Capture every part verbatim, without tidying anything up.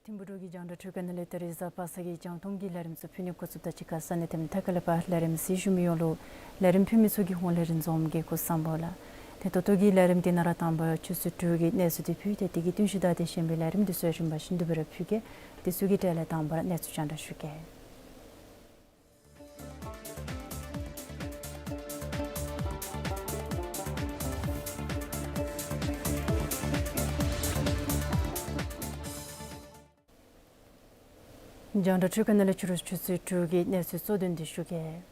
ཐིམ་ཕུག་འབྲུག་གི་རྒྱང་བསྒྲགས་འཕྲུལ་ཁང་ནང་ལས་ད་རིས་གཟའ་པ་སངས་ཀྱི་རྒྱང་མཐོང་གི་ལས་རིམ་ཚུ་ཕུལ་ནི་འགོ་བཙུགསཔ་ད་གཅིག་ཁར་ས་གནས་དེ་མཐའ་ཁ་ལས་ཕར་ལས་རིམ་གཟིགས་བཞུགས་མི་ཡོངས་ལུ་ལས་རིམ་ཕུལ་མི་ཚུ་གི་ཧོངས་ལས་རིན་འཛོམས་ཀྱིས་སྐུ་གཟུགས་བཟང་པོ་ལགས། ཏེ་ད་ལྟོ་གི་ལས་རིམ་འདི་ནང་ར་དང་པ་ར་ཆུ་ཚོད་དྲུག་གི་གནས་ཚུལ་འདི་ཕུལ་ཏེ་དེ་གི་བསྟུན་གཞི་དང་དེ་བཞིན་པའི་ལས་རིམ་འདི་ཚུ་རིམ་པ་བཞིན་དུ་སྦེ་ར་ཕུལ་གེ། དེ་ཚུ་གི་གྲས་ལས་དང་པ་ར་གནས་ཚུལ་རྒྱང་བསྒྲགས་ཞུ་གེ། རྒྱང་བསྒྲགས་འཕྲུལ་ཁང་ནང་ལས་ཕྱི་རུ་ཆུ་ཚོད་དྲུག་གི་གནས་ཚུལ་གཙོ་དོན་འདི་ཞུ་གེ།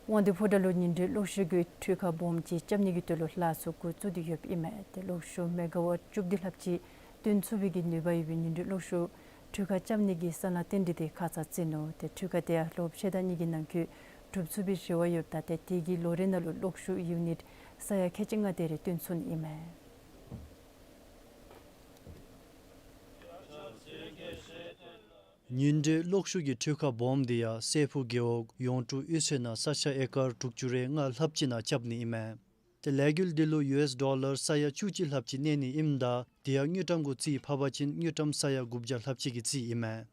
དབང་འདུས་ཕོ་བྲང་ལུ་ཉིང་ཁྲི་གློག་ཤུགས་ཀྱི་འཕྲུལ་ཁང་སྦོམ་ཅིག་རྐྱབ་ནི་གི་དོན་ལུ་ལཱ་ཚུ་འགོ་བཙུགས་ཏེ་ཡོདཔ་ཨིན་མས། ཏེ་གློག་ཤུགས་མེ་ག་ཝཊ་བཅུ་བདུན་ལྷགཔ་ཅིག་བཏོན་ཚུགས་པའི་གི་ནུས་པ་ཡོད་པའི་ཉིང་ཁྲི་གློག་ཤུགས་འཕྲུལ་ཁང་རྐྱབ་ནི་གི་ས་ལཱ་རྟེན་འབྲེལ་འདི་ཁ་ཙ་བརྩིས་ནུག། ཏེ་འཕྲུལ་ཁང་དེ་ཡང་ལོ་ཕྱེད་དང་གཉིས་ཀྱི་ནང་འཁོད་གྲུབ་ཚུགས་པའི་རེ་བ་ཡོདཔ་ད་ཏེ་དེ་གི་ལོ་རེ་ནང་ལུ་གློག་ཤུགས་ཡུ་ནིཊ་ས་ཡ་ཁལ་གཅིག་ལྔ་དེ་རེ་བཏོན་ཚུགས་ནི་ཨིན་མས། ཉིང་ཁྲི་གློག་ཤུགས་ཀྱི་འཕྲུལ་ཁང་སྦོམ་འདི་ཡང་སྲས་ཕུག་རྒེད་འོག་ཡོངས་གྲུབ་གཡུས་ཚན་ནང་ས་ཆ་ཨེ་ཀར་དྲུག་ཅུ་རེ་ལྔ་ལྷགཔ་ཅིག་ནང་རྐྱབ་ནི་ཨིན་མས། ཏེ་ལས་འགུལ་འདི་ལུ་ཡུ་ཨེསི་ཌོ་ལར་ས་ཡ་བཅུ་གཅིག་ལྷགཔ་ཅིག་གནས་ནི་ཨིནམ་ད་དེ་ཡང་དངུལ་ཀྲམ་གུ་རྩིས་ཕབ་པ་ཅིན་དངུལ་ཀྲམ་ས་ཡ་དགུ་བརྒྱ་ལྷགཔ་ཅིག་གི་རྩིས་ཨིན་མས།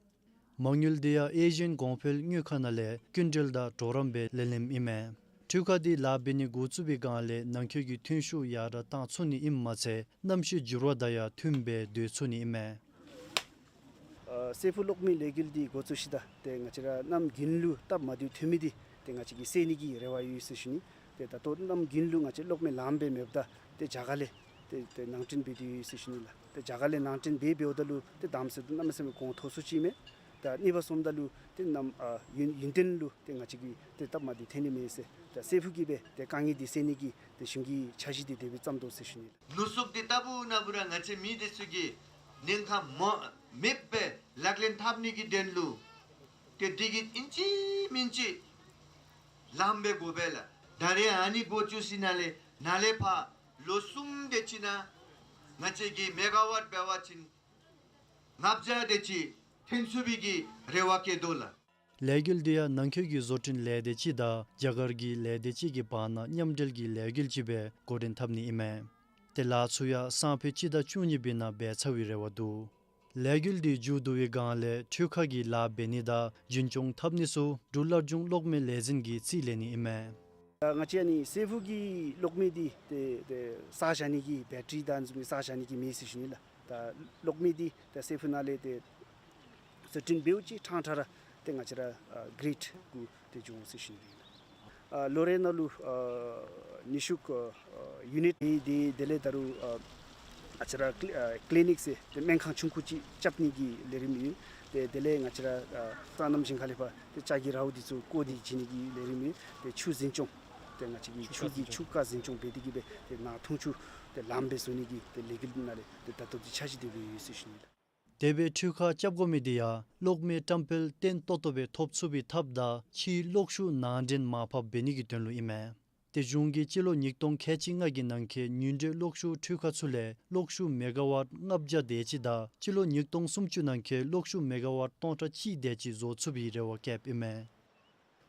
མ་དངུལ་འདི་ཡང་ཨེ་ཤི་ཡན་གོང་འཕེལ་དངུལ་ཁང་ནང་ལས་སྐྱིན་འགྲུལ་དང་གྲོགས་རམ་སྦེ་ལེན་ལེནམ་ཨིན་མས། འཕྲུལ་ཁང་འདི་ལཱ་འབད་ནི་འགོ་བཙུགས་པའི་སྒང་ལས་ནང་འཁོད་ཀྱི་ཐོན་ཤུགས་ཡར་དྲག་བཏང་ཚུགས་ནི་ཨིནམ་མ་ཚད་གནམ་གཤིས་འགྱུར་བ་དང་ཡང་མཐུནམ་སྦེ་སྡོད་ཚུགས་ནི་ཨིན་མས། ཨ་སྲས་ཕུག་གློག་མེ་ལས་འགུལ་འདི་འགོ་བཙུགས་ཞིནམ་ད་ཏེ་ང་བཅས་ར་གནམ་དགུན་ལུ་སྟབས་མ་བདེཝ་ཐོན་མི་འདི་ཏེ་ང་བཅས་ཀྱིས་སེལ་ནི་གི་རེ་བ་ཡོད་ཟེར་ཞུ་ནི། ཏེ་ད་ལྟོ་གནམ་དགུན་ལུ་ང་བཅས་གློག་མེ་ལངམ་སྦེ་མེདཔ་ད་ཏེ་རྒྱ་གར་ལས་ཏེ་ཏེ་ནང་འདྲེན་འབད་དེ་ཡོད་ཟེར་ཞུ་ནི་ལགས། ཏེ་རྒྱ་གར་ལས་ནང་འདྲེན་འབད་འབདཝ་ད་ལུ་ཏེ་དང་པ་ཟེར་དུས་གནམ་མེད་ས་མེད་གོང་མཐོ་སུ་ཅིག་མས། ད་གཉིས་པ་སོངམ་ད་ལུ་ཏེ་གནམ་ཨ་ཡུན་ཡུན་བརྟན་ལུ་ཏེ་ང་བཅས་ཀྱིས་ཏེ་སྟབས་མ་བདེཝ་ཐོན་ནི་མས་ཟེར། ད་སྲས་ཕུག་གིས་སྦེ་ཏེ་དཀའ་ངལ་འདི་སེལ་ནི་གི་ཏེ་གཞུང་གི་འཆར་གཞི་འདི་དེ་སྦེ་བརྩམ་དོ་ཟེར་ཞུ་ནི་ལགས། ནུ་གསུག་འདི་ལྟ་བུ་ནང་འབད་རུང་ང་བཅས་མི་འདི་ཚུ་གིས་ཉེན་ཁ་མ་མེདཔ་སྦེ་ལག་ལེན་འཐབ་ནི་གི་དོན་ལུ་ཏེ་འདི་གི་ཨིན་ཅི་མིན་ཅི་ལངམ་སྦེ་དགོ་པས་ལགས། ད་རེས་ཨ་ནི་འགོ་བཙུགས་ཞིནམ་ལས་ནཱ་ལས་ཕར་ལོ་གསུམ་དེ་ཅིག་ནང་ང་བཅས་ཀྱིས་མེ་ག་ཝཊ་འབད་བ་ཅིན་ལྔ་བརྒྱ་དེ་ཅིག་ཐོན་ཚུགས་པའི་གི་རེ་བ་བསྐྱེད་དོ་ལགས། ལས་འགུལ་འདི་ཡང་ནང་འཁོད་ཀྱི་བཟོ་སྐྲུན་ལས་སྡེ་ཅིག་དང་རྒྱ་གར་གྱི་ལས་སྡེ་ཅིག་གི་བར་ན་མཉམ་འབྲེལ་གྱི་ལས་འགུལ་ཅིག་སྦེ་འགོ་འདྲེན་འཐབ་ནི་ཨིན་མས། ཏེ་ལཱ་ཚུ་ཡང་སང་ཕོད་སྤྱི་ཟླ་བཅུ་གཉིས་པའི་ནང་འབད་ཚར་བའི་རེ་བ་འདུག། ལས་འགུལ་འདི་མཇུག་བསྡུ་བའི་སྒང་ལས་འཕྲུལ་ཁང་གི་ལཱ་འབད་ནི་དང་རྒྱུན་སྐྱོང་འཐབ་ནི་ཚུ་འབྲུག་སླར་འབྱུང་གློག་མེ་ལས་འཛིན་གྱིས་རྩིས་ལེན་ནི་ཨིན་མས། ད་ང་བཅས་ཨ་ནི་སྲས་ཕུག་གི་གློག་མེ་འདི་ཏེ་ཏེ་བསགས་བཞག་ནི་གི་བེ་ཊ་རི་དང་བཟུམ་མའི་བསགས་བཞག་ནི་གི་མེ་ཟེར་ཞུ་ནི་ལགས། ད་གློག་མེ་འདི་ད་སྲས་ཕུག་ནང་ལས་ཏེ་བཟོ་སྐྲུན་འབདཝ་ཅིག་ཕྲང་ཕྲང་ར་ཏེ་ང་བཅས་ར་ཨ་གི་རིཌ་གུ་ཏེ་འགྱོ་འོང་ཟེར་ཞུ་ནི་ཨིན་ལགས། ཨ་ལོ་རེ་ནང་ལུ་ཨ་ནུས་ཤུགས་ཨ་ཡུ་ནིཊ་དེ་དེ་དེ་ལས་ད་རུང་ཨ་ང་བཅས་ར་ཀི་ལི་ཨ་ཀི་ལི་ནིཀ་ཟེར་ཏེ་སྨན་ཁང་ཆུང་ཀུ་ཅིག་རྐྱབ་ནི་གི་ལས་རིམ་ཡོད། ཏེ་དེ་ལས་ང་བཅས་ར་ཨ་སོ་ནམ་ཞིང་ཁ་ལས་ཕར་ཏེ་ལྕགས་ཀྱི་རཝ་འདི་ཚུ་བཀོ་སྟེ་བྱིན་ནི་གི་ལས་རིམ་ཡོད། ཏེ་ཆུ་འཛིན་སྐྱོང་ཏེ་ང་བཅས་ཀྱིས་ཆུ་གི་ཆུ་རྐ་འཛིན་སྐྱོང་འབད་དེ་གིས་སྦེ་ཏེ་ནང་འཐུང་ཆུ་ཏེ་ལངམ་སྦེ་བཟོ་ནི་གི་ཏེ་ལས་འགུལ་ནང་ལས་ཏེ་ད་ལྟོ་འདི་འཆར་གཞི་དེ་སྦེ་ཡོད་ཟེར་ཞུ་ནི་ལགས། དེ་སྦེ་འཕྲུལ་ཁང་རྐྱབ་དགོ་མི་འདི་ཡང་གློག་མེ་བཀྲམ་སྤེལ་བརྟན་ཏོག་ཏོ་སྦེ་ཐོབ་ཚུགས་པའི་ཐབས་དང་ཕྱིའི་གློག་ཤུགས་ནང་འདྲེན་མར་ཕབ་འབད་ནི་གི་དོན་ལུ་ཨིན་མས། ཏེ་གཞུང་གིས་སྤྱི་ལོ་ཉིས་སྟོང་ཁལ་གཅིག་ལྔ་གི་ནང་འཁོད་ཉིང་ཁྲི་གློག་ཤུགས་འཕྲུལ་ཁང་ཚུ་ལས་གློག་ཤུགས་མེ་ག་ཝཊ་ལྔ་བརྒྱ་དེ་ཅིག་དང་སྤྱི་ལོ་ཉིས་སྟོང་སུམ་ཅུ་ནང་འཁོད་གློག་ཤུགས་མེ་ག་ཝཊ་སྟོང་ཕྲག་གཅིག་དེ་ཅིག་བཟོ་ཚུགས་པའི་རེ་བ་བསྐྱེདཔ་ཨིན་མས།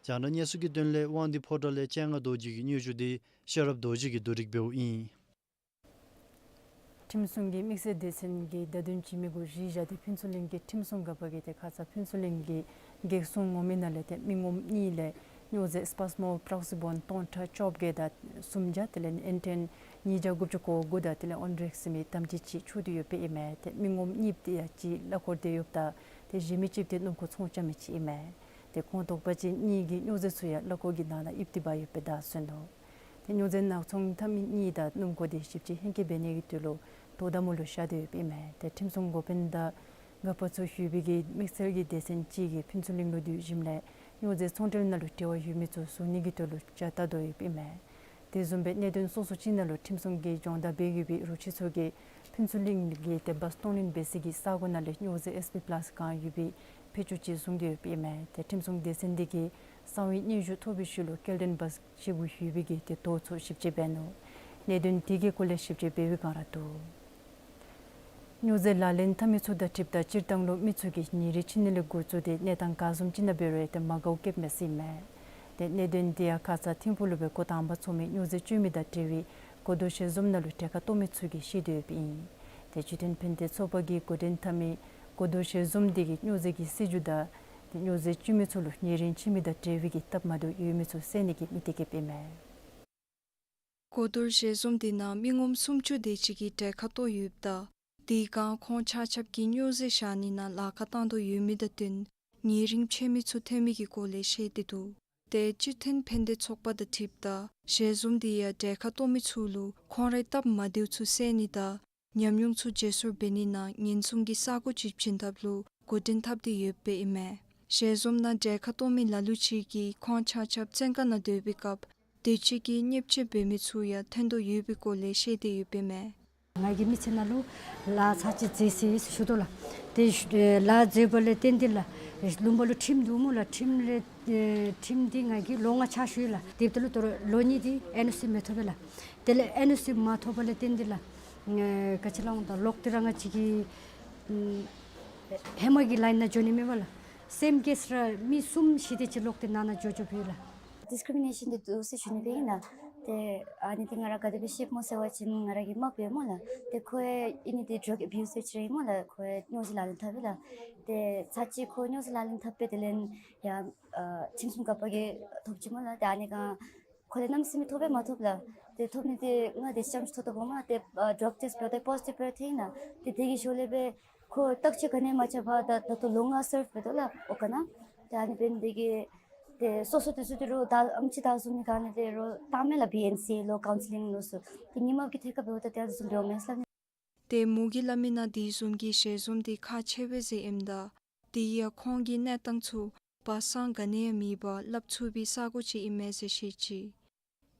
རྒྱང་བསྒྲགས་གནས་ཚུལ་གྱི་དོན་ལས་དབང་འདུས་ཕོ་བྲང་ལས་སྤྱན་སྔ་རྡོ་རྗེ་གི་སྙན་ཞུ་འདི་ཤེས་རབ་རྡོ་རྗེ་གིས་བསྡུ་སྒྲིག་འབདཝ་ཨིན། ཁྲིམས་སྲུང་གི་དམིགས་བསལ་སྡེ་ཚན་གྱིས་བརྡ་དོན་བྱིན་མི་གུ་གཞི་བཞག་སྟེ་ཕུན་ཚོགས་གླིང་གི་ཁྲིམས་སྲུང་འགག་པ་གིས་ཏེ་ཁ་ཙ་ཕུན་ཚོགས་གླིང་གི་གེགས་སྲུང་ངོ་མའི་ནང་ལས་ཏེ་མི་ངོམ་གཉིས་ལས་ སྨྱོ་རྫས་སྤཱས་མོ་པི་རོག་སི་བཱོན་སྟོང་ཕྲག་བཅོ་བརྒྱད་དང་སུམ་བརྒྱ་དེ་ལས་ཨེན་ཊེན་ཉིས་བརྒྱ་དགུ་བཅུ་གོ་དགུ་དང་དེ་ལས་ཨོན་རེག་སི་མིན་དམ་སྦྱིས་གཅིག་འཕྱོག་སྟེ་ཡོདཔ་ཨིན་མས། ཏེ་མི་ངོམ་གཉིས་དེ་ཡང་གཅིག་གླ་འཁོར་དེ་ཡོདཔ་ད་ཏེ་གཞན་མི་གཅིག་དེ་སྣུམ་འཁོར་ཚོང་རྐྱབ་མི་ཅིག་ཨིན་མས། ཏེ་ཁོང་དོགས་པ་ཅན་གཉིས་ཀྱིས་སྨྱོ་རྫས་ཚུ་ཡང་གླ་འཁོར་གྱི་ནང་ན་ཡིབ་སྟེ་འབག་ཡོདཔ་སྦེ་བརྡ་སོན་ནུག། ཏེ་སྨྱོ་རྫས་ནག་ཚོང་འཐབ་མི་གཉིས་དང་སྣུམ་འཁོར་དེ་ཞིབ་དཔྱད་ལྷན་སྐྱེལ་འབད་ནི་གི་དོན་ལུ་དོ་དམ་འོག་ལུ་བཞག་སྟེ་ཡོདཔ་ཨིན་མས། ཏེ་ཁྲིམས་སྲུང་འགོ་དཔོན་དང་འགག་པ་ཚུ་ཞུ་བའི་གི་དམིགས་བསལ་གྱི་སྡེ་ཚན་ཅིག་གིས་ཕུན་ཚོགས་གླིང་ལུ་སྡོད་ཞིནམ་ལས་སྨྱོ་རྫས་ཚོང་འབྲེལ་ནང་ལུ་འབྲེལ་བ་ཡོད་མི་ཚུ་ཟུར་ཉན་གྱི་དོན་ལུ་བྱ་ལྟ་དོ་ཡོདཔ་ཨིན་མས། དེ་བཟུམ་སྦེ་གནད་དོན་སོ་སོ་ཅིག་ནང་ལུ་ཁྲིམས་སྲུང་གི་སྦྱོང་བརྡར་འབད་ཡོད་པའི་རོགས་ཅིག་ཚུ་གིས་ཕུན་ཚོགས་གླིང་གི་ཏེ་བཱས་སྟོང་ལེན་འབད་ས་གི་ས་གོ་ནང་ལས་སྨྱོ་རྫས་ཨེས་པི་པི་ལཱས་གང་ཡོད་པའི་ཕད་ཅུང་ཅིག་བཟུང་སྟེ་ཡོདཔ་ཨིན་མས། ཏེ་ཁྲིམས་སྲུང་སྡེ་ཚན་དེ་གིས་གསང་བའི་སྙན་ཞུ་ཐོབ་པའི་ཤུལ་ལུ་སྐྱེལ་འདྲེན་བཱས་བཞེས་དགོཔ་ཡོད་པའི་གི་ཏེ་དོ་ཚུ་ཞིབ་དཔྱད་འབད་ནུག། གནད་དོན་དེ་གི་སྐོར་ལས་ཞིབ་དཔྱད་འབད་བའི་སྒང་ར་འདུག། སྨྱོ་རྫས་ལག་ལེན་འཐབ་མི་ཚུ་དང་འཁྲིལཝ་ད་སྤྱིར་བཏང་ལུ་མི་ཚུ་གིས་ཉེ་རིང་ཕྱི་ནང་ལས་འགོ་བཙུགས་ཏེ་གནས་སྟངས་ག་བཟུམ་ཅིག་ནང་འབད་རུང་ཏེ་མ་དགའཝ་བསྐྱེདཔ་མས་ཟེར་ཨིན་མས། ཏེ་གནད་དོན་དེ་ཡང་ཁ་ཙ་ཐིམ་ཕུག་ལུ་སྦེ་འགོ་དང་པ་ཚོགས་མི་སྨྱོ་རྫས་སྤྱོད་མི་དང་འབྲེལ་བའི་གོ་བསྡུར་ཞལ་འཛོམས་ནང་ལུ་གྲལ་ཁར་གཏོགས་མི་ཚུ་གིས་བཤད་དེ་ཡོདཔ་ཨིན། ཏེ་སྤྱི་མཐུན་ཕན་བདེ་ཚོགས་པ་གིས་འགོ་འདྲེན་འཐབ་མི་གོ་བསྡུར་ཞལ་འཛོམས་དེ་གིས་སྨྱོ་རྫས་ཀྱི་སྲིད་བྱུས་དང་ཏེ་སྨྱོ་རྫས་སྤྱོད་མི་ཚུ་ལུ་ཉེ་རིང་ཕྱི་མི་དང་འབྲེལ་བའི་གི་སྟབས་མ་བདེཝ་ཡོད་མི་ཚུ་བསལ་ནི་གི་དམིགས་གཏད་བསྐྱེདཔ་ཨིན་མས། གོ་བསྡུར་ཞལ་འཛོམས་དེ་ནང་མི་ངོམ་སུམ་ཅུ་དེ་ཅིག་གིས་གྲལ་ཁར་གཏོགས་ཡོདཔ་ད་དེ་སྒང་ཁོང་ཆ་ཁྱབ་ཀྱིས་སྨྱོ་རྫས་བཞག་ནི་ནང་ལཱ་ཁག་བཏང་དོ་ཡོད་མི་དང་བསྟུན་ཉེ་རིང་ཕྱི་མི་ཚུ་ཐོན་མི་གི་སྐོར་ལས་བཤད་དེ་འདུག། ཏེ་སྤྱི་མཐུན་ཕན་བདེ་ཚོགས་པ་དང་འཁྲིལཝ་ད་ཞལ་འཛོམས་དེ་ཡང་གྲལ་ཁར་གཏོགས་མི་ཚུ་ལུ་ཁོང་རའི་སྟབས་མ་བདེཝ་ཚུ་བསལ་ནི་དང་ཉམས་མྱོང་ཚུ་བརྗེ་སོར་འབད་ནི་ནང་ཉེན་སྲུང་གི་ས་གོ་ཅིག་བྱིན་ཐབས་ལུ་འགོ་འདྲེན་འཐབ་སྟེ་ཡོདཔ་ཨིན་མས། ཞལ་འཛོམས་ནང་གྲལ་ཁར་གཏོགས་མི་ལ་ལུ་ཅིག་གིས་ཁོང་ཆ་ཁྱབ་བཙོན་ཁང་ནང་སྡོད་པའི་སྐབས་དུས་ཅི་གི་བརྙས་བཅོས་འབད་མི་ཚུ་ཡང་ཐོན་དོ་ཡོད་པའི་སྐོར་ལས་བཤད་དེ་ཡོདཔ་ཨིན་མས། ང་གིས་མི་ཚེ་ནང་ལུ་ལཱ་ཚར་གཅིག་མཛད་ཟེར་ཞུ་དོ་ལགས། ཏེ་ལཱ་མཛད་པ་ལས་བརྟེན་ཏེ་ལགས་ལུང་པ་ལུ་ཁྲིམས་འདུག་སྨོ་ལགས། ཁྲིམས་ལས་ཨེ་ཁྲིམས་འདི་ང་གིས་ལོ་ལྔ་ཕྱག་ཞུ་ཡི་ལགས། དེ་འབདཝ་ད་ལུ་དོ་རུང་ལོ་གཉིས་འདི་ཨེན་ཨོ་སི་མི་ཐོབ་པས་ལགས། དེ་ལས་ཨེན་ཨོ་སི་མ་ཐོབ་པ་ལས་བརྟེན་ཏེ་ལགས་ཨེ་ག་ཅི་སླབ་འོང་ད་ལོག་སྟེ་ར་ང་བཅས་ཀྱི་ཨམ་ཧེ་མ་གི་ལཱ་ནང་འགྱོ་ནི་མེད་པས་ལགས། སེམས་བསྐྱེད་ར་མི་གསུམ་བཞི་དེ་ཅིག་ལོག་སྟེ་ནང་ན་འགྱོ་འགྱོཝ་ཨིན་ལགས། ཌིསི་ཀི་རི་མི་ནེ་ཤཱན་འདི་འདུག་ཟེར་ཞུ་ནི་སྦེ་ཨིན་ལགས། ཏེ་ཨ་ནི་འདི་ང་ར་ག་དེ་སྦེ་ཤེསཔ་སྨོ་ཟེར་བ་ཅིན་ང་ར་གི་རྨགཔ་ཨིན་སྨོ་ལགས། ཏེ་ཁོ་ཨ་ནི་འདི་ཌྲག་ཨེ་བིའུ་སར་ཅིག་ར་ཨིན་སྨོ་ལགས། ཁོ་སྨྱོ་རྫས་ལག་ལེན་འཐབ་པས་ལགས། ཏེ་ཚར་གཅིག་ཁོ་སྨྱོ་རྫས་ལག་ལེན་འཐབ་སྦེ་དེ་ལས་ཡང་ཨ་ཁྲིམས་སྲུང་འགག་པ་གིས་ཐོབ་ཅི་སྨོ་ལགས། ཏེ་ཨ་ནི་སྒང་ཁོ་ལས་གནམ་མེད་ས་མེད་ཐོབ་སྦེ་མ་ཐོབ་ལགས། ཏེ་ཐོབ་ནི་འདི་ང་དེ་ཙམ་ཅིག་ཐོབ་དོ་སྨོ་ལགས། ཏེ་ཨ་ཌྲག་ཊེསཊ་འབདཝ་ད་པོ་ཟི་ཊིབ་སྦེ་ཐོན་ལགས། ཏེ་དེ་གི་ཞོར་ལས་སྦེ་ཁོ་བརྟག་དཔྱད་ག་ནི་ཡང་མ་རྐྱབ་པར་ད་ད་ལྟོ་ལོ་ལྔ་སརབ་འབད་དོ་ལགས་ཨོ་ཀ་ནང་། ཏེ་ཨ་ནི་འབད་ནི་དེ་གིས་ཏེ་སོ་སོ་དེ་ཚུ་དེ་རུ་ད་ཨམ་ཅིག་ད་བཟུང་ནི་ག་ནི་དེ་རུ་བཏང་མས་ལགས། བི་ཨེན་སི་ལོ་ཀའུན་སི་ལིང་ལོ་ཚུ། ཏེ་ཉིན་མ་གི་ཐད་ཁར་འབདཝ་ད་ཏེ་ཨ་ནི་བཟུམ་འབདཝ་མས་ལགས། ཏེ་མོ་གིས་སླབ་མིའི་ནང་དེ་བཟུམ་གྱི་ཞལ་འཛོམས་འདི་ཁག་ཆེ་བས་ཟེར་ཨིནམ་ད་དེ་ཡང་ཁོང་གི་གནས་སྟངས་ཚུ་སྦ་གསང་ག་ནི་ཡང་མེད་པར་སླབ་ཚུགས་པའི་ས་གོ་ཅིག་ཨིན་མས་ཟེར་བཤད་ཅི།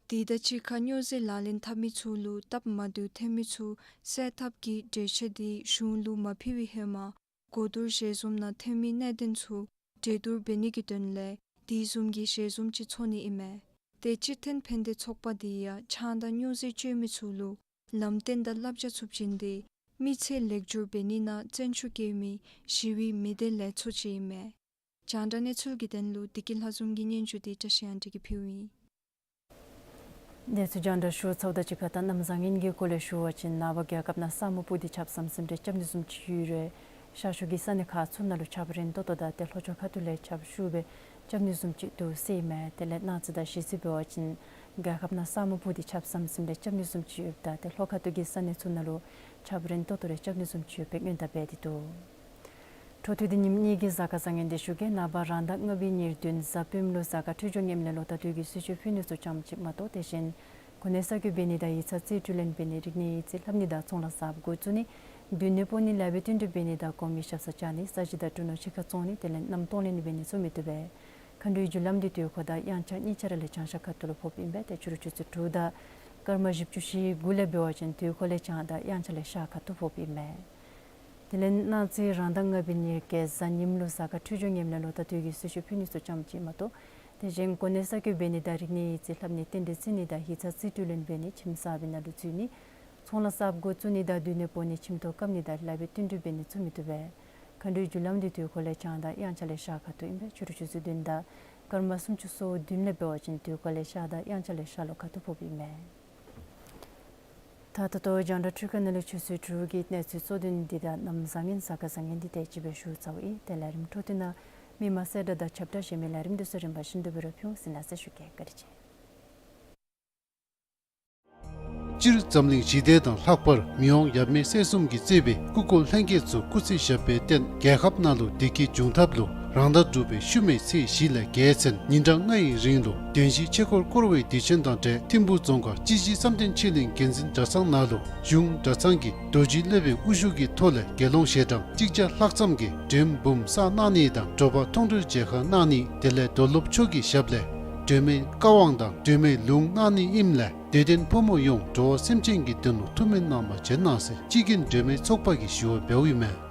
དེ་དང་གཅིག་ཁར་སྨྱོ་རྫས་ལག་ལེན་འཐབ་མི་ཚུ་ལུ་སྟབས་མ་བདེཝ་ཐོན་མི་ཚུ་སེལ་ཐབས་ཀྱི་གྲོས་ཆོད་འདི་གཞུང་ལུ་མ་ཕུལ་བའི་ཧེ་མ་གོ་བསྡུར་ཞལ་འཛོམས་ནང་ཐོན་མི་གནད་དོན་ཚུ་གྲོས་བསྡུར་འབད་ནི་གི་དོན་ལས་དེ་བཟུམ་གྱི་ཞལ་འཛོམས་ཅིག་ཚོགས་ནི་ཨིན་མས། ཏེ་སྤྱིར་བཏང་ཕན་བདེ་ཚོགས་པ་འདི་ཡང་ཆང་དང་སྨྱོ་རྫས་སྤྱོད་མི་ཚུ་ལུ་ལམ་སྟོན་དང་བསླབ་བྱ་ཚུ་བྱིན་ཏེ་མི་ཚེ་ལེགས་བསྒྱུར་འབད་ནི་ནང་བརྩོན་ཤུགས་བསྐྱེད་མི་ཞི་བའི་མི་སྡེ་ལས་ཚོགས་ཅིག་ཨིན་མས། རྒྱང་བསྒྲགས་གནས་ཚུལ་གྱི་དོན་ལུ་བདེ་སྐྱིད་ལྷ་འཛོམས་ཀྱི་སྙན་ཞུ་འདི་བཀྲ་ཤིས་དབང་འདུས་ཀྱིས་ཕུལཝ་ཨིན། གནས་ཚུལ་རྒྱང་བསྒྲགས་ཞུ་ཚརཝ་དང་གཅིག་ཁར་ད་གནམ་བཟང་ངན་གྱི་སྐོར་ལས་ཞུ་བ་ཅིན་ནངས་པ་རྒྱལ་ཁབ་ནང་ས་སྨུག་སྤུབས་ཏེ་ཆརཔ་ཟམ་ཟིམ་རེ་རྐྱབ་ནི་བཟུམ་ཅིག་ཡོད་རུང་ཤར་ཕྱོགས་ཀྱི་ས་གནས་ཁག་ཚུ་ནང་ལུ་ཆརཔ་རན་ཏོག་ཏོ་དང་ཏེ་ལྷོ་ཕྱོགས་ཁ་ཐུག་ལས་ཆརཔ་ཤུགས་སྦེ་རྐྱབ་ནི་བཟུམ་ཅིག་འདུག་ཟེར་ཨིན་མས། དེ་ལས་གནངས་ཚེ་དང་གཞེས་ཚེ་འབད་བ་ཅིན་རྒྱལ་ཁབ་ནང་ས་སྨུག་སྤུབས་ཏེ་ཆརཔ་ཟམ་ཟིམ་རེ་རྐྱབ་ནི་བཟུམ་ཅིག་ཡོདཔ་ད་ཏེ་ལྷོ་ཁ་ཐུག་གི་ས་གནས་ཚུ་ནང་ལུ་ཆརཔ་རན་ཏོག་ཏོ་རེ་རྐྱབ་ནི་བཟུམ་ཅིག་ཡོད་པའི་སྔོན་བརྡ་འབད་དེ་འདུག། འཕྲོ་མཐུད་དེ་ཉིནམ་གཉིས་ཀྱི་གཟའ་སྐར་བཟང་ངན་འདི་ཞུ་གེ། ནངས་པ་རང་ཟླ་ལྔ་པའི་ཉེར་བདུན་གཟའ་སྤེནམ་ལུ་གཟའ་སྐར་འཕྲོད་སྦྱོར་ངནམ་ལས་ལོ་ལྟར་དུས་ཀྱི་གསོལ་མཆོད་ཕུལ་ནི་ཚུ་ཙམ་ཅིག་མ་གཏོགས་དེ་བཞིན་གོ་གནས་གསར་བསྐོ་འབད་ནི་དང་ཡིག་ཚང་རྩིས་སྤྲོད་ལེན་འབད་ནི་རིག་གནས་ཡིག་རྩིས་ལྷབ་ནི་དང་ཚོང་ལཱ་གསརཔ་འགོ་བཙུགས་ནི་མདུན་ནས་སྤོ་ནི་ལཱ་འབད་བསྟུན་གྲོས་འབད་ནི་དང་གོང་མའི་ཞབས་སར་བཅར་ནི་ས་གཞི་དང་གྲུ་ནོར་ཕྱི་ཁར་བཙོང་ནི་དེ་ལས་མནའམ་གཏོང་ལེན་འབད་ནི་ཚུ་མི་བཏུབ་པས། མཁའ་འགྲོའི་རྒྱུ་ལམ་འདི་དུས་འཁོར་དང་དབྱངས་འཆར་གཉིས་ཆ་ར་ལས་བྱང་ཤར་ཁ་ཐུག་ལུ་ཕོགཔ་ཨིན་པས། ཏེ་ཕྱི་རུ་ཆུ་ཚོད་དྲུག་དང་སྐར་མ་བཞི་བཅུ་ཞེ་དགུ་ལས་འབད་བ་ཅིན་དུས་འཁོར་ལས་བྱང་དང་དབྱངས་འཆར་ལས་ཤར་ཁ་ཐུག་ཕོགཔ་ཨིན་མས། དེ་ལས་གནངས་ཚེ་རང་ཟླ་ལྔ་པའི་ཉེར་བརྒྱད་གཟའ་ཉིམ་ལུ་གཟའ་སྐར་འཕྲོད་སྦྱོར་ངནམ་ལས་ལོ་ལྟར་དུས་ཀྱི་གསོལ་མཆོད་ཕུལ་ནི་ཚུ་ཙམ་ཅིག་མ་གཏོགས་དེ་བཞིན་གོ་གནས་གསར་བསྐོ་འབད་ནི་དང་རིག་གནས་ཡིག་རྩིས་ལྷབ་ནི་རྟེན་འབྲེལ་བརྩི་ནི་དང་ཡིག་ཚང་རྩིས་སྤྲོད་ལེན་འབད་ནི་ཁྱིམ་གསརཔ་ནང་ལུ་འཛུལ་ནི་ཚོང་ལཱ་གསརཔ་འགོ་བཙུགས་ནི་དང་མདུན་ནས་སྤོ་ནི་ཁྱིམ་ཐོག་བཀབ་ནི་དང་ལཱ་འབད་བསྟུན་གྲོས་འབད་ནི་ཚུ་མི་བཏུབ་པས། མཁའ་འགྲོའི་རྒྱུ་ལམ་འདི་དུས་འཁོར་ལས་བྱང་དང་དབྱངས་འཆར་ལས་ཤར་ཁ་ཐུག་ཨིན་པས། ཕྱི་རུ་ཆུ་ཚོད་བདུན་དང་སྐར་མ་སུམ་ཅུ་སོ་བདུན་ལས་འབད་བ་ཅིན་དུས་འཁོར་ལས་ཤར་དང་དབྱངས་འཆར་ལས་ཤར་ལྷོ་ཁ་ཐུག་ཕོགཔ་ཨིན་མས། ད་ད་ལྟོ་རྒྱང་བསྒྲགས་འཕྲུལ་ཁང་ནང་ལས་ཆུ་ཚོད་དྲུག་གི་གནས་ཚུལ་གཙོ་དོན་འདི་དང་གནམ་བཟང་ངན་གཟའ་སྐར་བཟང་ངན་འདི་དེ་ཅིག་སྦེ་ཞུ་ཚརཝ་ཨིན། དེ་ལས་རིམ་འཕྲོ་མཐུད་ནང་ མི་མང་གསལ་བསྒྲགས་དང་ཁྱབ་བསྒྲགས་ཞུ་མི་ལས་རིམ་འདི་ཚུ་རིམ་པ་བཞིན་དུ་འབད་ར་ཕུལ་ཟེར་ནཱ་གསལ་ཞུ་གེ། བཀའ་དྲིན་ཆེ། སྤྱིར་འཛམ་གླིང་ཞི་བདེ་དང་ལྷག་པར་མི་དབང་ཡབ་མེས་སྲས་གསུམ་གྱིས་གཙོས་པའི་སྐུ་འཁོར་ལྷན་རྒྱས་ཚུ་སྐུ་ཚེ་ཞབས་པད་བརྟན། རྒྱལ་ཁབ་ནང་ལུ་བདེ་སྐྱིད་འབྱུང་ཐབས་ལུ་རང་ཟླ་དྲུག་པའི་ཤུལ་མའི་ཚེས་བཞི་ལས་བརྒྱད་ཚུན་ཉིན་གྲངས་ལྔ་ཡི་རིང་ལུ་བདུན་བཞི་ཆོས་འཁོར་བསྐོར་བའི་དུས་ཆེན་དང་འབྲེལ་ཐིམ་ཕུག་རྫོང་ཁག་སྤྱི་གཞི་བསམ་གཏན་ཆོས་གླིང་དགེ་འཛིན་གྲྭ་ཚང་ནང་ལུ་གཞུང་གྲྭ་ཚང་གི་རྡོ་རྗེ་སློབ་དཔོན་དབུ་བཞུགས་ཀྱི་ཐོག་ལས་དགེ་སློང་ཞལ་གྲངས་གཅིག་བརྒྱ་ལྷག་ཙམ་གྱིས་མགྲོན་འབུམ་བསགས་གནང་ནི་དང་དྲོ་པ་མཐོང་གྲོལ་མཇལ་ཁ་གནང་ནི་དེ་ལས་རྡོར་སློབ་མཆོག་གི་ཞབས་ལས་སྒྲོལ་མའི་བཀའ་དབང་དང་སྒྲོལ་མའི་ལུང་གནང་ནི་ཨིནམ་ལས་དད་ལྡན་ཕོ་མོ་ཡོངས་འགྲོ་བ་སེམས་ཅན་གྱི་དོན་ལུ་ཐུགས་སྨོན་གནང་བར་བྱོན་གནང་ཟེར་སྤྱི་རྒྱུན་སྒྲོལ་མའི་ཚོགས་པ་གིས་ཞུ་བ་འབདཝ་ཨིན་མས།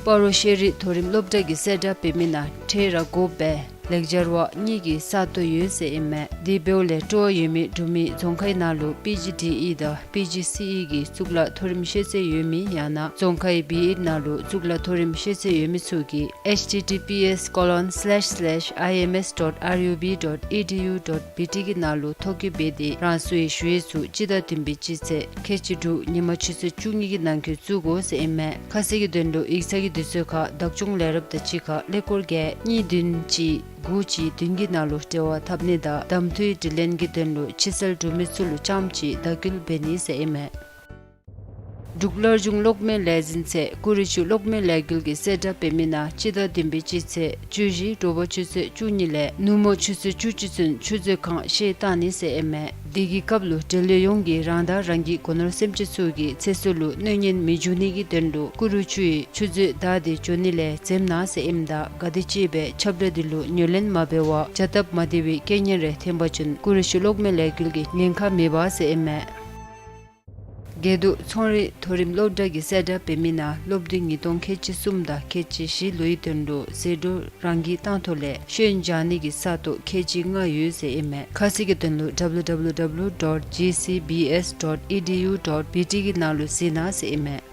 སྤ་རོ་ཤེས་རིག་མཐོ་རིམ་སློབ་གྲྭ་གིས་གསལ་བསྒྲགས་འབད་མི་ནང་འཕྲལ་ར་དགོ་པའི་ལེགས་སྦྱར་བ་གཉིས་ཀྱི་ས་སྟོང་ཡོད་ཟེར་ཨིན་མས། དེ་འབདཝ་ལས་སྤྲོ་བ་ཡོད་མི་འབྲུག་མི་རྫོང་ཁའི་ནང་ལུ་པི་ཇི་ཌི་ཨི་དང་པི་ཇི་སི་ཨི་གི་གཙུག་ལག་མཐོ་རིམ་ཤེས་ཚད་ཡོད་མི་ཡང་ན་རྫོང་ཁའི་བི་ཨེཌ་ནང་ལུ་གཙུག་ལག་མཐོ་རིམ་ཤེས་ཚད་ཡོད་མི་ཚུ་གིས་ཨེཆ་ཊི་ཊི་པི་ཨེསི་ཀོ་ལོན་སི་ལེཤ་སི་ལེཤ་ཨའི་ཨེམ་ཨེསི་ཌོཊ་ཨར་ཡུ་བི་ཌོཊ་ཨི་ཌི་ཡུ་ཌོཊ་བི་ཊི་གི་ནང་ལུ་ཐོ་བཀོད་འབད་དེ་རང་སོའི་ཞུ་ཡིག་ཚུ་སྤྱི་ཟླ་བདུན་པའི་སྤྱི་ཚེས་ཁལ་གཅིག་དྲུག་ཉིན་མ་ཆུ་ཚོད་བཅུ་གཉིས་ཀྱི་ནང་འཁོད་བཙུགས་དགོ་ཟེར་ཨིན་མས། ཁ་གསལ་གྱི་དོན་ལུ་ཡིག་ཚང་གི་དུས་ཚོད་ཁར་བདག་སྐྱོང་ལས་རབས་དང་གཅིག་ཁར་ཀླད་ཀོར་བརྒྱད་གཉིས་བདུན་གཅིག་དགུ་གཅིག་བདུན་གྱི་ནང་ལུ་འབྲེལ་བ་འཐབ་ནི་དང་གདམ་འཐུའི་དྲི་ལན་གྱི་དོན་ལུ་ཕྱི་གསལ་འབྲུག་མི་ཚུ་ལུ་རྐྱངམ་གཅིག་བརྡ་བསྐུལ་འབད་ནི་ཟེར་ཨིན་མས། འབྲུག་སླར་འབྱུང་གློག་མེ་ལས་འཛིན་ཚད་ཀུ་རུ་ཆུ་གློག་མེ་ལས་འགུལ་གྱིས་གསལ་བསྒྲགས་འབད་མི་ནང་སྤྱི་ཟླ་བདུན་པའི་སྤྱི་ཚེས་བཅུ་བཞི་དྲོ་པ་ཆུ་ཚོད་བཅུ་གཉིས་ལས་ནུབ་མོ་ཆུ་ཚོད་བཅུ་གཅིག་ཚུན་ཆུ་མཛོད་ཁང་བཤལ་བཏང་ནི་ཟེར་ཨིན་མས། དེ་གི་སྐབས་ལུ་འབྲེལ་ཡོད་ཡོངས་ཀྱིས་རང་དང་རང་གི་སྒོ་ནོར་སེམས་ཅན་ཚུ་གི་ཚེ་སྲོག་ལུ་གནོད་ཉེན་མི་འབྱུང་ནི་གི་དོན་ལུ་ཀུ་རུ་ཆུ་ཡི་ཆུ་མཛོད་བདའ་སྟེ་འགྱོ་ནི་ལས་འཛེམ་གནང་ཟེར་ཨིནམ་ད་ག་དེ་ཅིག་སྦེ་ཁྱབ་བསྒྲགས་འདི་ལུ་ཉན་ལེན་མ་འབད་བར་བྱ་སྟབས་མ་བདེ་བའི་རྐྱེན་ངན་རེ་ཐོན་པ་ཅིན་ཀུ་རུ་ཆུ་གློག་མེ་ལས་འགུལ་གྱིས་ཉེན་ཁ་མི་འབག་ཟེར་ཨིན་མས། དགེ་འདུན་ཚོང་རིག་མཐོ་རིམ་སློབ་གྲྭ་གིས་གསལ་བསྒྲགས་འབད་མི་ནང་སློབ་དུས་ཉིས་སྟོང་ཁལ་གཅིག་གསུམ་དང་ཁལ་གཅིག་བཞི་ལོའི་དོན་ལུ་ཟད་འགྲོ་རང་འགུལ་བཏང་ཐོག་ལས་བཤོལ་འཇལ་ནི་གི་ས་སྟོང་ཁལ་གཅིག་ལྔ་ཡོད་ཟེར་ཨིན་མས། ཁ་གསལ་གྱི་དོན་ལུ་ཌབ་ལུ་ཌབ་ལུ་ཌབ་ལུ་ཌོཊ་ཇི་སི་བི་ཨེསི་ཌོཊ་ཨི་ཌི་ཡུ་ཌོཊ་བི་ཊི་གི་ནང་ལུ་གཟིགས་གནང་ཟེར་ཨིན་མས།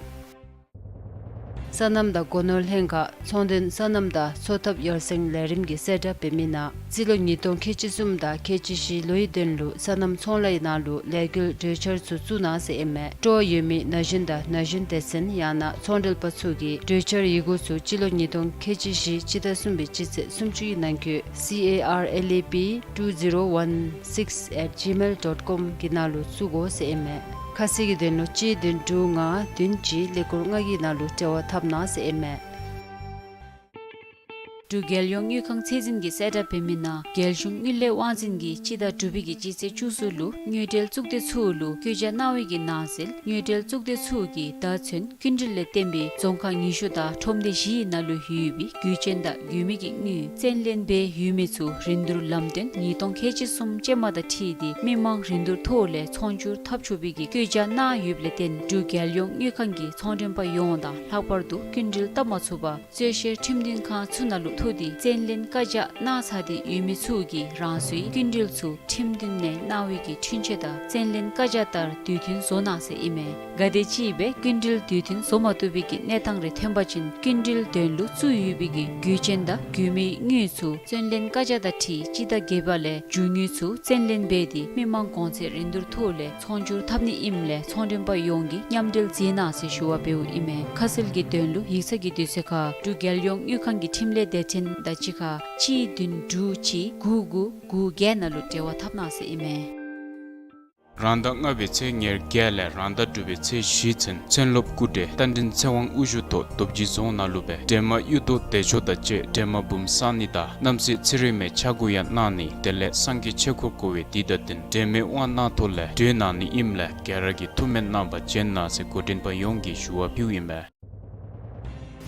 སོ་ནམ་དང་སྒོ་ནོར་ལྷན་ཁག་ཚོང་དོན་སོ་ནམ་དང་འཚོ་ཐབས་ཡར་སེང་ལས་རིམ་གྱིས་གསལ་བསྒྲགས་འབད་མི་ནང་རྩིས་ལོ་ཉིས་སྟོང་ཁལ་གཅིག་གསུམ་དང་ཁལ་གཅིག་བཞི་ལོའི་དོན་ལུ་སོ་ནམ་ཚོང་ལཱའི་ནང་ལུ་ལས་འགུལ་གྲོས་འཆར་ཚུ་བཙུགས་གནང་ཟེར་ཨིན་མས། སྤྲོ་བ་ཡོད་མི་ན་གཞོན་དང་ན་གཞོན་སྡེ་ཚན་ཡང་ན་ཚོང་འབྲེལ་པ་ཚུ་གིས་གྲོས་འཆར་ཡི་གུ་ཚུ་སྤྱི་ལོ་ཉིས་སྟོང་ཁལ་གཅིག་བཞི་སྤྱི་ཟླ་གསུམ་པའི་སྤྱི་ཚེས་སུམ་ཅུ་ཡི་ནང་འཁོད་སི་ཨེ་ཨར་ཨེལ་ཨེ་པི་ཊུ་ཟི་རོ་ཝན་སིགས་ཨེཊ་ཇི་མེལ་ཌོཊ་ཀོམ་གི་ནང་ལུ་བཙུགས་དགོ་ཟེར་ཨིན་མས། ཁ་གསལ་གྱི་དོན་ལུ་གཅིག་བདུན་དྲུག་ལྔ་བདུན་གཅིག་ཀླད་ཀོར་ལྔ་གི་ནང་ལུ་འབྲེལ་བ་འཐབ་གནང་ཟེར་ཨིན་མས། འབྲུག་རྒྱལ་ཡོངས་དངུལ་ཁང་ཚད་འཛིན་གྱིས་གསལ་བསྒྲགས་འབད་མི་ནང་རྒྱལ་གཞུང་དངུལ་ལས་དབང་འཛིན་གྱིས་སྤྱི་ཟླ་དྲུག་པའི་གི་སྤྱི་ཚེས་བཅུ་གསུམ་ལུ་དངུལ་འབྲེལ་གཙུག་སྡེ་ཚུ་ལུ་བཀོད་རྒྱ་གནང་བའི་གི་ནང་གསེས་དངུལ་འབྲེལ་གཙུག་སྡེ་ཚུ་གིས་ད་ཚུན་སྐྱིན་འགྲུལ་ལས་བརྟེན་པའི་རྫོང་ཁག་ཉི་ཤུ་དང་ཁྲོམ་སྡེ་བཞིའི་ནང་ལུ་ཡོད་པའི་རྒུད་ཆེན་དང་རྒུད་མི་གི་དངུལ་བཙན་ལེན་འབད་ཡོད་མི་ཚུ་རིན་བསྡུར་ལམ་སྟོན་ཉིས་སྟོང་ཁལ་གཅིག་གསུམ་ཅན་མ་དང་འཁྲིལ་ཏེ་མི་མང་རིན་བསྡུར་ཐོག་ལས་ཚོང་སྒྱུར་འཐབ་ཆོག་པའི་གི་བཀོད་རྒྱ་གནང་ཡོདཔ་ལས་བརྟེན་འབྲུག་རྒྱལ་ཡོངས་དངུལ་ཁང་གིས་ཚོང་མགྲོན་པ་ཡོངས་དང་ལྷག་པར་དུ་སྐྱིན་འགྲུལ་བཏབ་མ་ཚུགས་པར་རྩོད་བཤེར་ཁྲིམས་མཐུན་ཁང་ཚུ་ནང་ལུ་ཐུག་སྟེ་བཙན་ལེན་བཀའ་རྒྱ་གནང་ཚར་ཏེ་ཡོད་མི་ཚུ་གིས་རང་སོའི་སྐྱིན་འགྲུལ་ཚུ་ཁྲིམས་མཐུན་ནང་གནང་བའི་གི་འཁྲུན་ཆོད་དང་བཙན་ལེན་བཀའ་རྒྱ་ལྟར་དུས་མཐུན་བཟོ་གནང་ཟེར་ཨིན་མས། ག་དེ་ཅིག་སྦེ་སྐྱིན་འགྲུལ་དུས་མཐུན་བཟོ་མ་བཏུབ་པའི་གི་གནས་སྟངས་རེ་ཐོན་པ་ཅིན་སྐྱིན་འགྲུལ་དོན་ལུ་བཙུགས་ཡོད་པའི་གི་རྒུད་ཆེན་དང་རྒུད་མིའི་དངུལ་ཚུ་བཙན་ལེན་བཀའ་རྒྱ་དང་འཁྲིལ་སྤྱི་ཟླ་བརྒྱད་པ་ལས་རྒྱུ་དངུལ་ཚུ་བཙན་ལེན་འབད་དེ་མི་མང་གོང་ཚད་རིན་བསྡུར་ཐོག་ལས་ཚོང་སྒྱུར་འཐབ་ནི་ཨིནམ་ལས་ཚོང་མགྲོན་པ་ཡོངས་ཀྱིས་མཉམ་འབྲེལ་མཛད་གནང་ཟེར་ཞུ་བ་འབདཝ་ཨིན་མས། ཁ་གསལ་གྱི་དོན་ལུ་ཡིག་ཚང་གི་དུས་ཚོད་ཁར་འབྲུག་རྒྱལ་ཡོངས་དངུལ་ཁང་གི་འཕྲིན་ལས་སྡེ་ཚན་དང་གཅིག་ཁར་གཅིག་བདུན་དྲུག་གཅིག་དགུ་དགུ་དགུ་བརྒྱད་ནང་ལུ་འབྲེལ་བ་འཐབ་གནང་ཟེར་ཨིན་མས། རང་ཟླ་ལྔ་པའི་ཚེས་ཉེར་བརྒྱད་ལས་རང་ཟླ་དྲུག་པའི་ཚེས་བཞི་ཚུན་མཚན་སློབ་སྐུ་བགྲེས་རྟ་མགྲིན་ཚེ་དབང་དབུ་བཞུགས་ཐོག་རྡོ་རྗེ་རྫོང་ནང་ལུ་སྦེ་འབྲས་མ་གཡུ་རྡོ་བདེ་མཆོག་དང་བཅས་འབྲས་མ་འབུམ་བསག་ནི་དང་རྣམ་སྲས་ཚེ་རིང་མའི་ཕྱྭ་འགུགས་ཡང་གནང་ནི་དེ་ལས་སངས་རྒྱས་ཆོས་འཁོར་བསྐོར་བའི་དུས་དང་བསྟུན་འབྲས་མའི་དབང་གནང་ཐོག་ལས་གྲོལ་གནང་ནི་ཨིནམ་ལས་ག་ར་གིས་ཐུགས་སྨོན་གནང་བར་བྱོན་གནང་ཟེར་འགོ་འདྲེན་པ་ཡོངས་ཀྱིས་ཞུ་བ་ཕུལཝ་ཨིན་མས།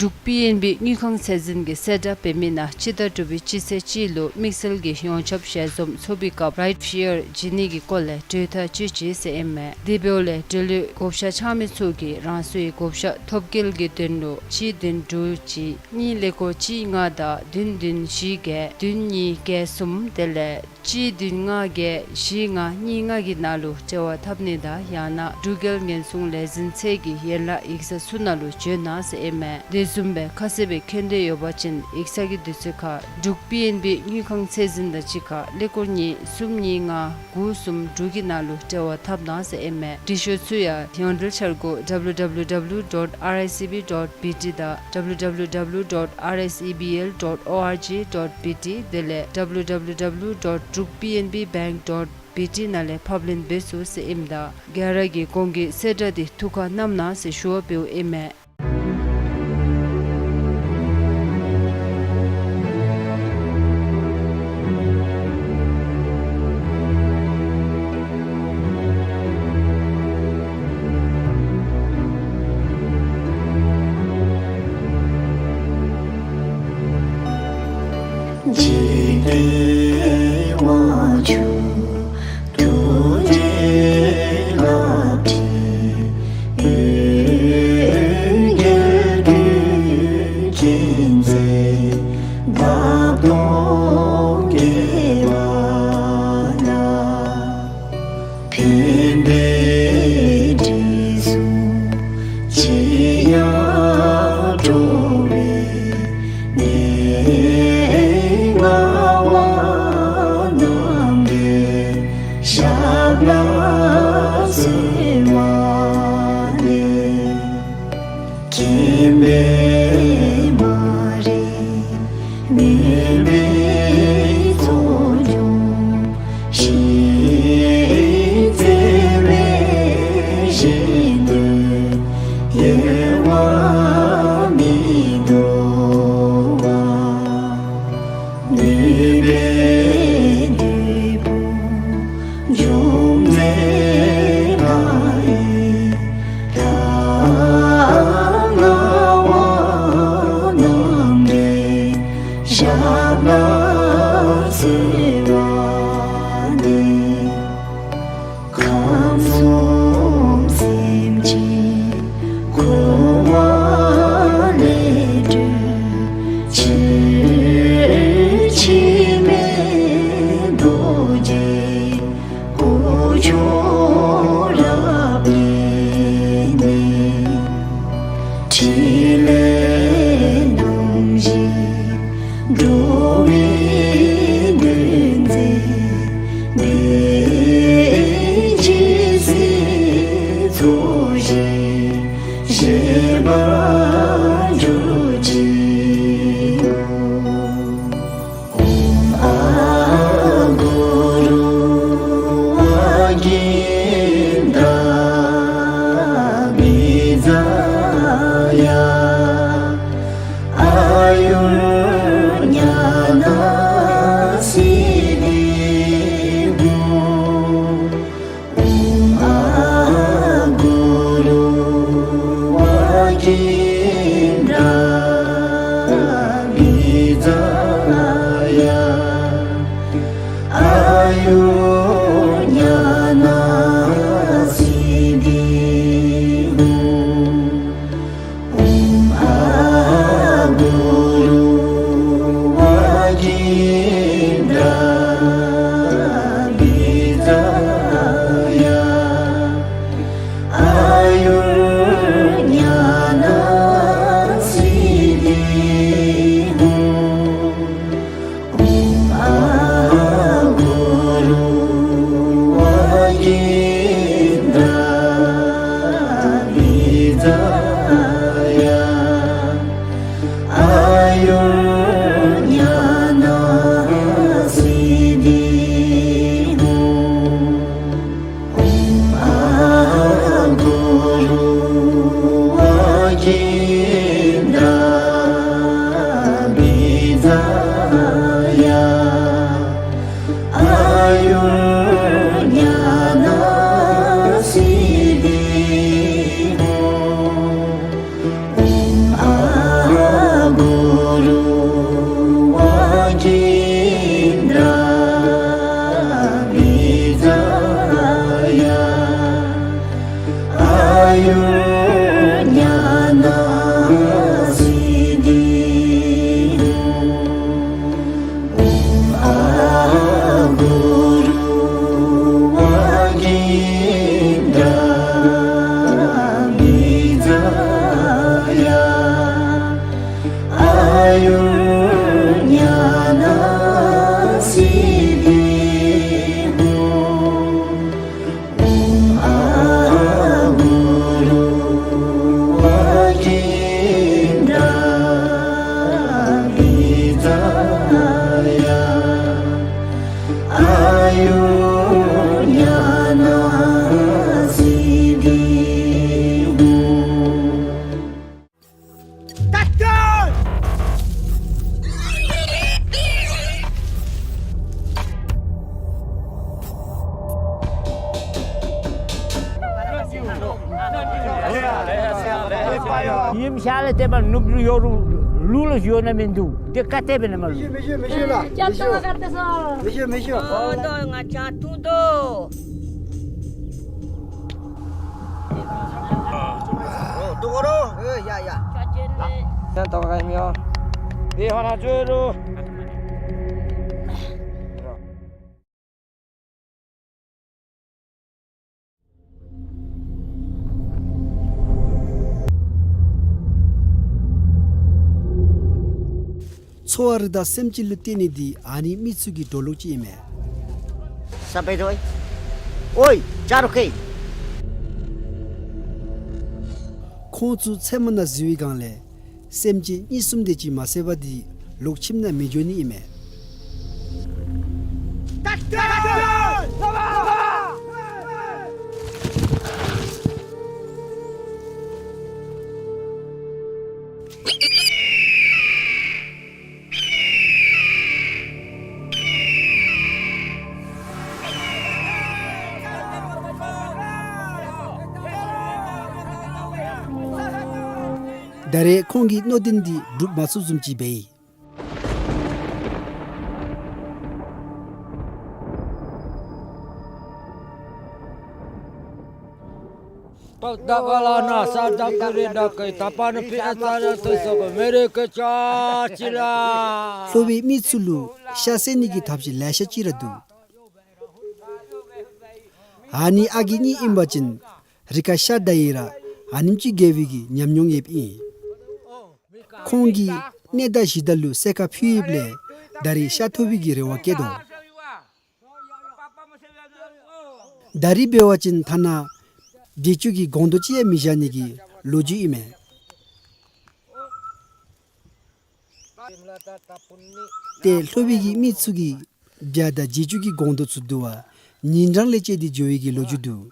འབྲུག་པི་ཨེན་བི་དངུལ་ཁང་ཚད་འཛིན་གྱིས་གསལ་བསྒྲགས་འབད་མི་ནང་སྤྱི་ཟླ་དྲུག་པའི་སྤྱི་ཚེས་གཅིག་ལུ་དམིགས་བསལ་གྱི་ཡོངས་ཁྱབ་ཞལ་འཛོམས་ཚོགས་པའི་སྐབས་རའིཊ་ཕི་ཡར་བྱིན་ནི་གི་སྐོར་ལས་གྲོས་ཐག་བཅད་ཅི་ཟེར་ཨིན་མས། དེ་འབདཝ་ལས་འབྲེལ་ཡོད་བགོ་བཤའ་འཆང་མི་ཚུ་གིས་རང་སོའི་བགོ་བཤའ་ཐོབ་སྐལ་གྱི་དོན་ལུ་གཅིག་བདུན་དྲུག་གཅིག་གཉིས་ཀླད་ཀོར་གཅིག་ལྔ་དང་བདུན་བདུན་བཞི་བརྒྱད་བདུན་གཉིས་བརྒྱད་གསུམ་དེ་ལས་ གཅིག་བདུན་ལྔ་བརྒྱད་བཞི་ལྔ་གཉིས་ལྔ་གི་ནང་ལུ་འབྲེལ་བ་འཐབ་ནི་དང་ཡང་ན་འབྲུག་རྒྱལ་ཉེན་སྲུང་ལས་འཛིན་ཚད་ཀྱི་ཡན་ལག་ཡིག་ཚང་ཚུ་ནང་ལུ་བྱོན་གནང་ཟེར་ཨིན་མས། དེ་བཟུམ་སྦེ་ཁ་གསལ་སྦེ་མཁྱེན་འདོད་ཡོད་པ་ཅིན་ཡིག་ཚང་གི་དུས་ཚོད་ཁར་འབྲུག་པི་ཨེན་བི་དངུལ་ཁང་ཚད་འཛིན་དང་གཅིག་ཁར་ཀླད་ཀོར་གཉིས་གསུམ་གཉིས་ལྔ་དགུ་གསུམ་དྲུག་གི་ནང་ལུ་འབྲེལ་བ་འཐབ་གནང་ཟེར་ཨིན་མས། འབྲི་ཤོག་ཚུ་ཡང་ཡོངས་འབྲེལ་འཆར་སྒོ་W W W dot R I C B dot B T དང་W W W dot R S E B L dot org dot B T དེ་ལས W W W dot druk P N B bank dot B T ནང་ལས་ཕབ་ལེན་འབད་ཚུགས་ཟེར་ཨིནམ་ད་ག་ར་གིས་གོང་གི་གསལ་བསྒྲགས་འདི་ཐུགས་ཁར་བསྣམ་གནང་ཟེར་ཞུ་བ་འབདཝ་ཨིན་མས། འཇིག་རྟེན་དབང་ཕྱུག་ཐུགས་རྗེའི་རླབས་ཀྱིས་འོད་གསལ་ཀུན་གྱི་མཛེས་འདབ་སྟོང་རྒྱས་པ་ན། ཕན་པའི་དྲི་བསུང་ཅི་ཡང་བྲོ་བའི་གནས་ལྔ་བ་རྣམས་ཀྱི་ཞབས་ལ་གསོལ་བ་འདེབས། མཁྱེན་པས་མ་རིག་མུན་པའི་ཚོགས་འཇོམས་ཤིང་། བརྩེ་བའི་ཞལ་དུ་གཡེང་བ་མི་འདུག་པ། ནུས་པས་བདུད་དཔུང་འཇོམས་མཛད་ལྷ་ཡི་ལྷ་ལྔ་བ་རྣམས་ཀྱི་ཞབས་ལ་གསོལ་བ་འདེབས། ཁམས་གསུམ་སེམས་ཅན་འཁོར་བ་ལས་སྒྲོལ་ཕྱིར། འཆི་མེད་རྡོ་རྗེ་སྐུ་མཆོག་རབ་བརྙེས་ནས། ཕྲིན་ལས་སྣང་བཞི་འགྲོ་བའི་དོན་མཛད་པའི། ཇི་སྲིད་ཚོགས་ཞིང་བཞེས་པར་གྱུར་ཅིག། ཨོཾ་ཨཱཿུ་རུ་ཝཱ་ཀིནྡ་བི་ཛ་ཡ། ཨཱ་ཡུར་ཉ་ན་སིདྡྷི་ཧཱུྃ། ཨོཾ་ཨཱཿུ་རུ་ཝཱ་ཀིནྡ་བི་ཛ་ཡ། ཨཱ་ཡུར་ཉ་ན་སིདྡྷི་ཧཱུྃ། ཡུམ་ཤ་ལ་དེ་མ་ནུབ་ལུ་ཡོད་རུང་ལུག་ལུ་ཡོད་ན་མིན་འདུག། དེ་བཀའ་དེ་སྦེ་ན་མ་ལུ། མི་ཤོ་མི་ཤོ་ལ། མི་ཤོ། མི་ཤོ། ཨོ་དོ་ང་ཅག་ཐུག་དོ། ཨོ་ཐུག་གོ་རོ། ཨེ་ཡ་ཡ། ཡ་ཏོག་ག་མི་ཡོ། དེ་ཧ་ན་ཅོ་རུ། འཚོ་བ་རི་དྭགས་སེམས་ཅན་ལུ་བརྟེན་ནི་འདི་ཨ་ནི་མི་ཚུ་གི་འགྲོ་ལུགས་ཅིག་ཨིན་མས། ས་པའི་ཐོ་ཨོའི་ཅ་རོ་ཁེ། ཁོང་ཚུ་ཚལ་མ་ནང་འཛུལ་བའི་སྒང་ལས་སེམས་ཅན་གཉིས་གསུམ་དེ་ཅིག་མ་བསད་པར་འདི་ལོག་ཁྱིམ་ནང་མི་འགྱོ་ནི་ཨིན་མས། ད་རེས་ཁོང་གི་མནོ་དོན་འདི་འགྲུབ་མ་ཚུགས་བཟུམ་ཅིག་འབད་ཡི། ལྷོ་པའི་མི་ཚུ་ལུ་ཤ་བསད་ནི་གི་ཐབས་ཤེས་ལེ་ཤ་ཅིག་ར་འདུག། ཨ་ནི་ཨ་རྒས་གཉིས་ཨིན་པ་ཅིན་རི་ཁར་ཤ་བདའ་ཡི་ར་ཨ་ནེམ་ཅིག་རྒྱལ་བའི་གི་ཉམས་མྱོང་ཡོདཔ་ཨིན། ཁོང་གིས་གནས་བདག་གཞི་བདག་ལུ་གསོལ་ཁ་ཕུལ་ཡོདཔ་ལས་ད་རིས་ཤ་ཐོབ་པའི་གི་རེ་བ་བསྐྱེད་དོ། ད་རིས་འབད་བ་ཅིན་ཐ་ན་རྗེས་འཇུག་གི་སྒོང་རྡོག་ཅིག་ཡང་མི་བཞག་ནི་གི་ལོ་རྒྱུས་ཨིན་མས། ཏེ་ལྷོ་པའི་གི་མི་ཚུ་གིས་བྱ་དང་རྗེས་འཇུག་གི་སྒོང་རྡོག་ཚུ་བསྡུ་བར་ཉིན་གྲངས་ལས་བཅད་དེ་འགྱོ་བའི་གི་ལོ་རྒྱུས་འདུག།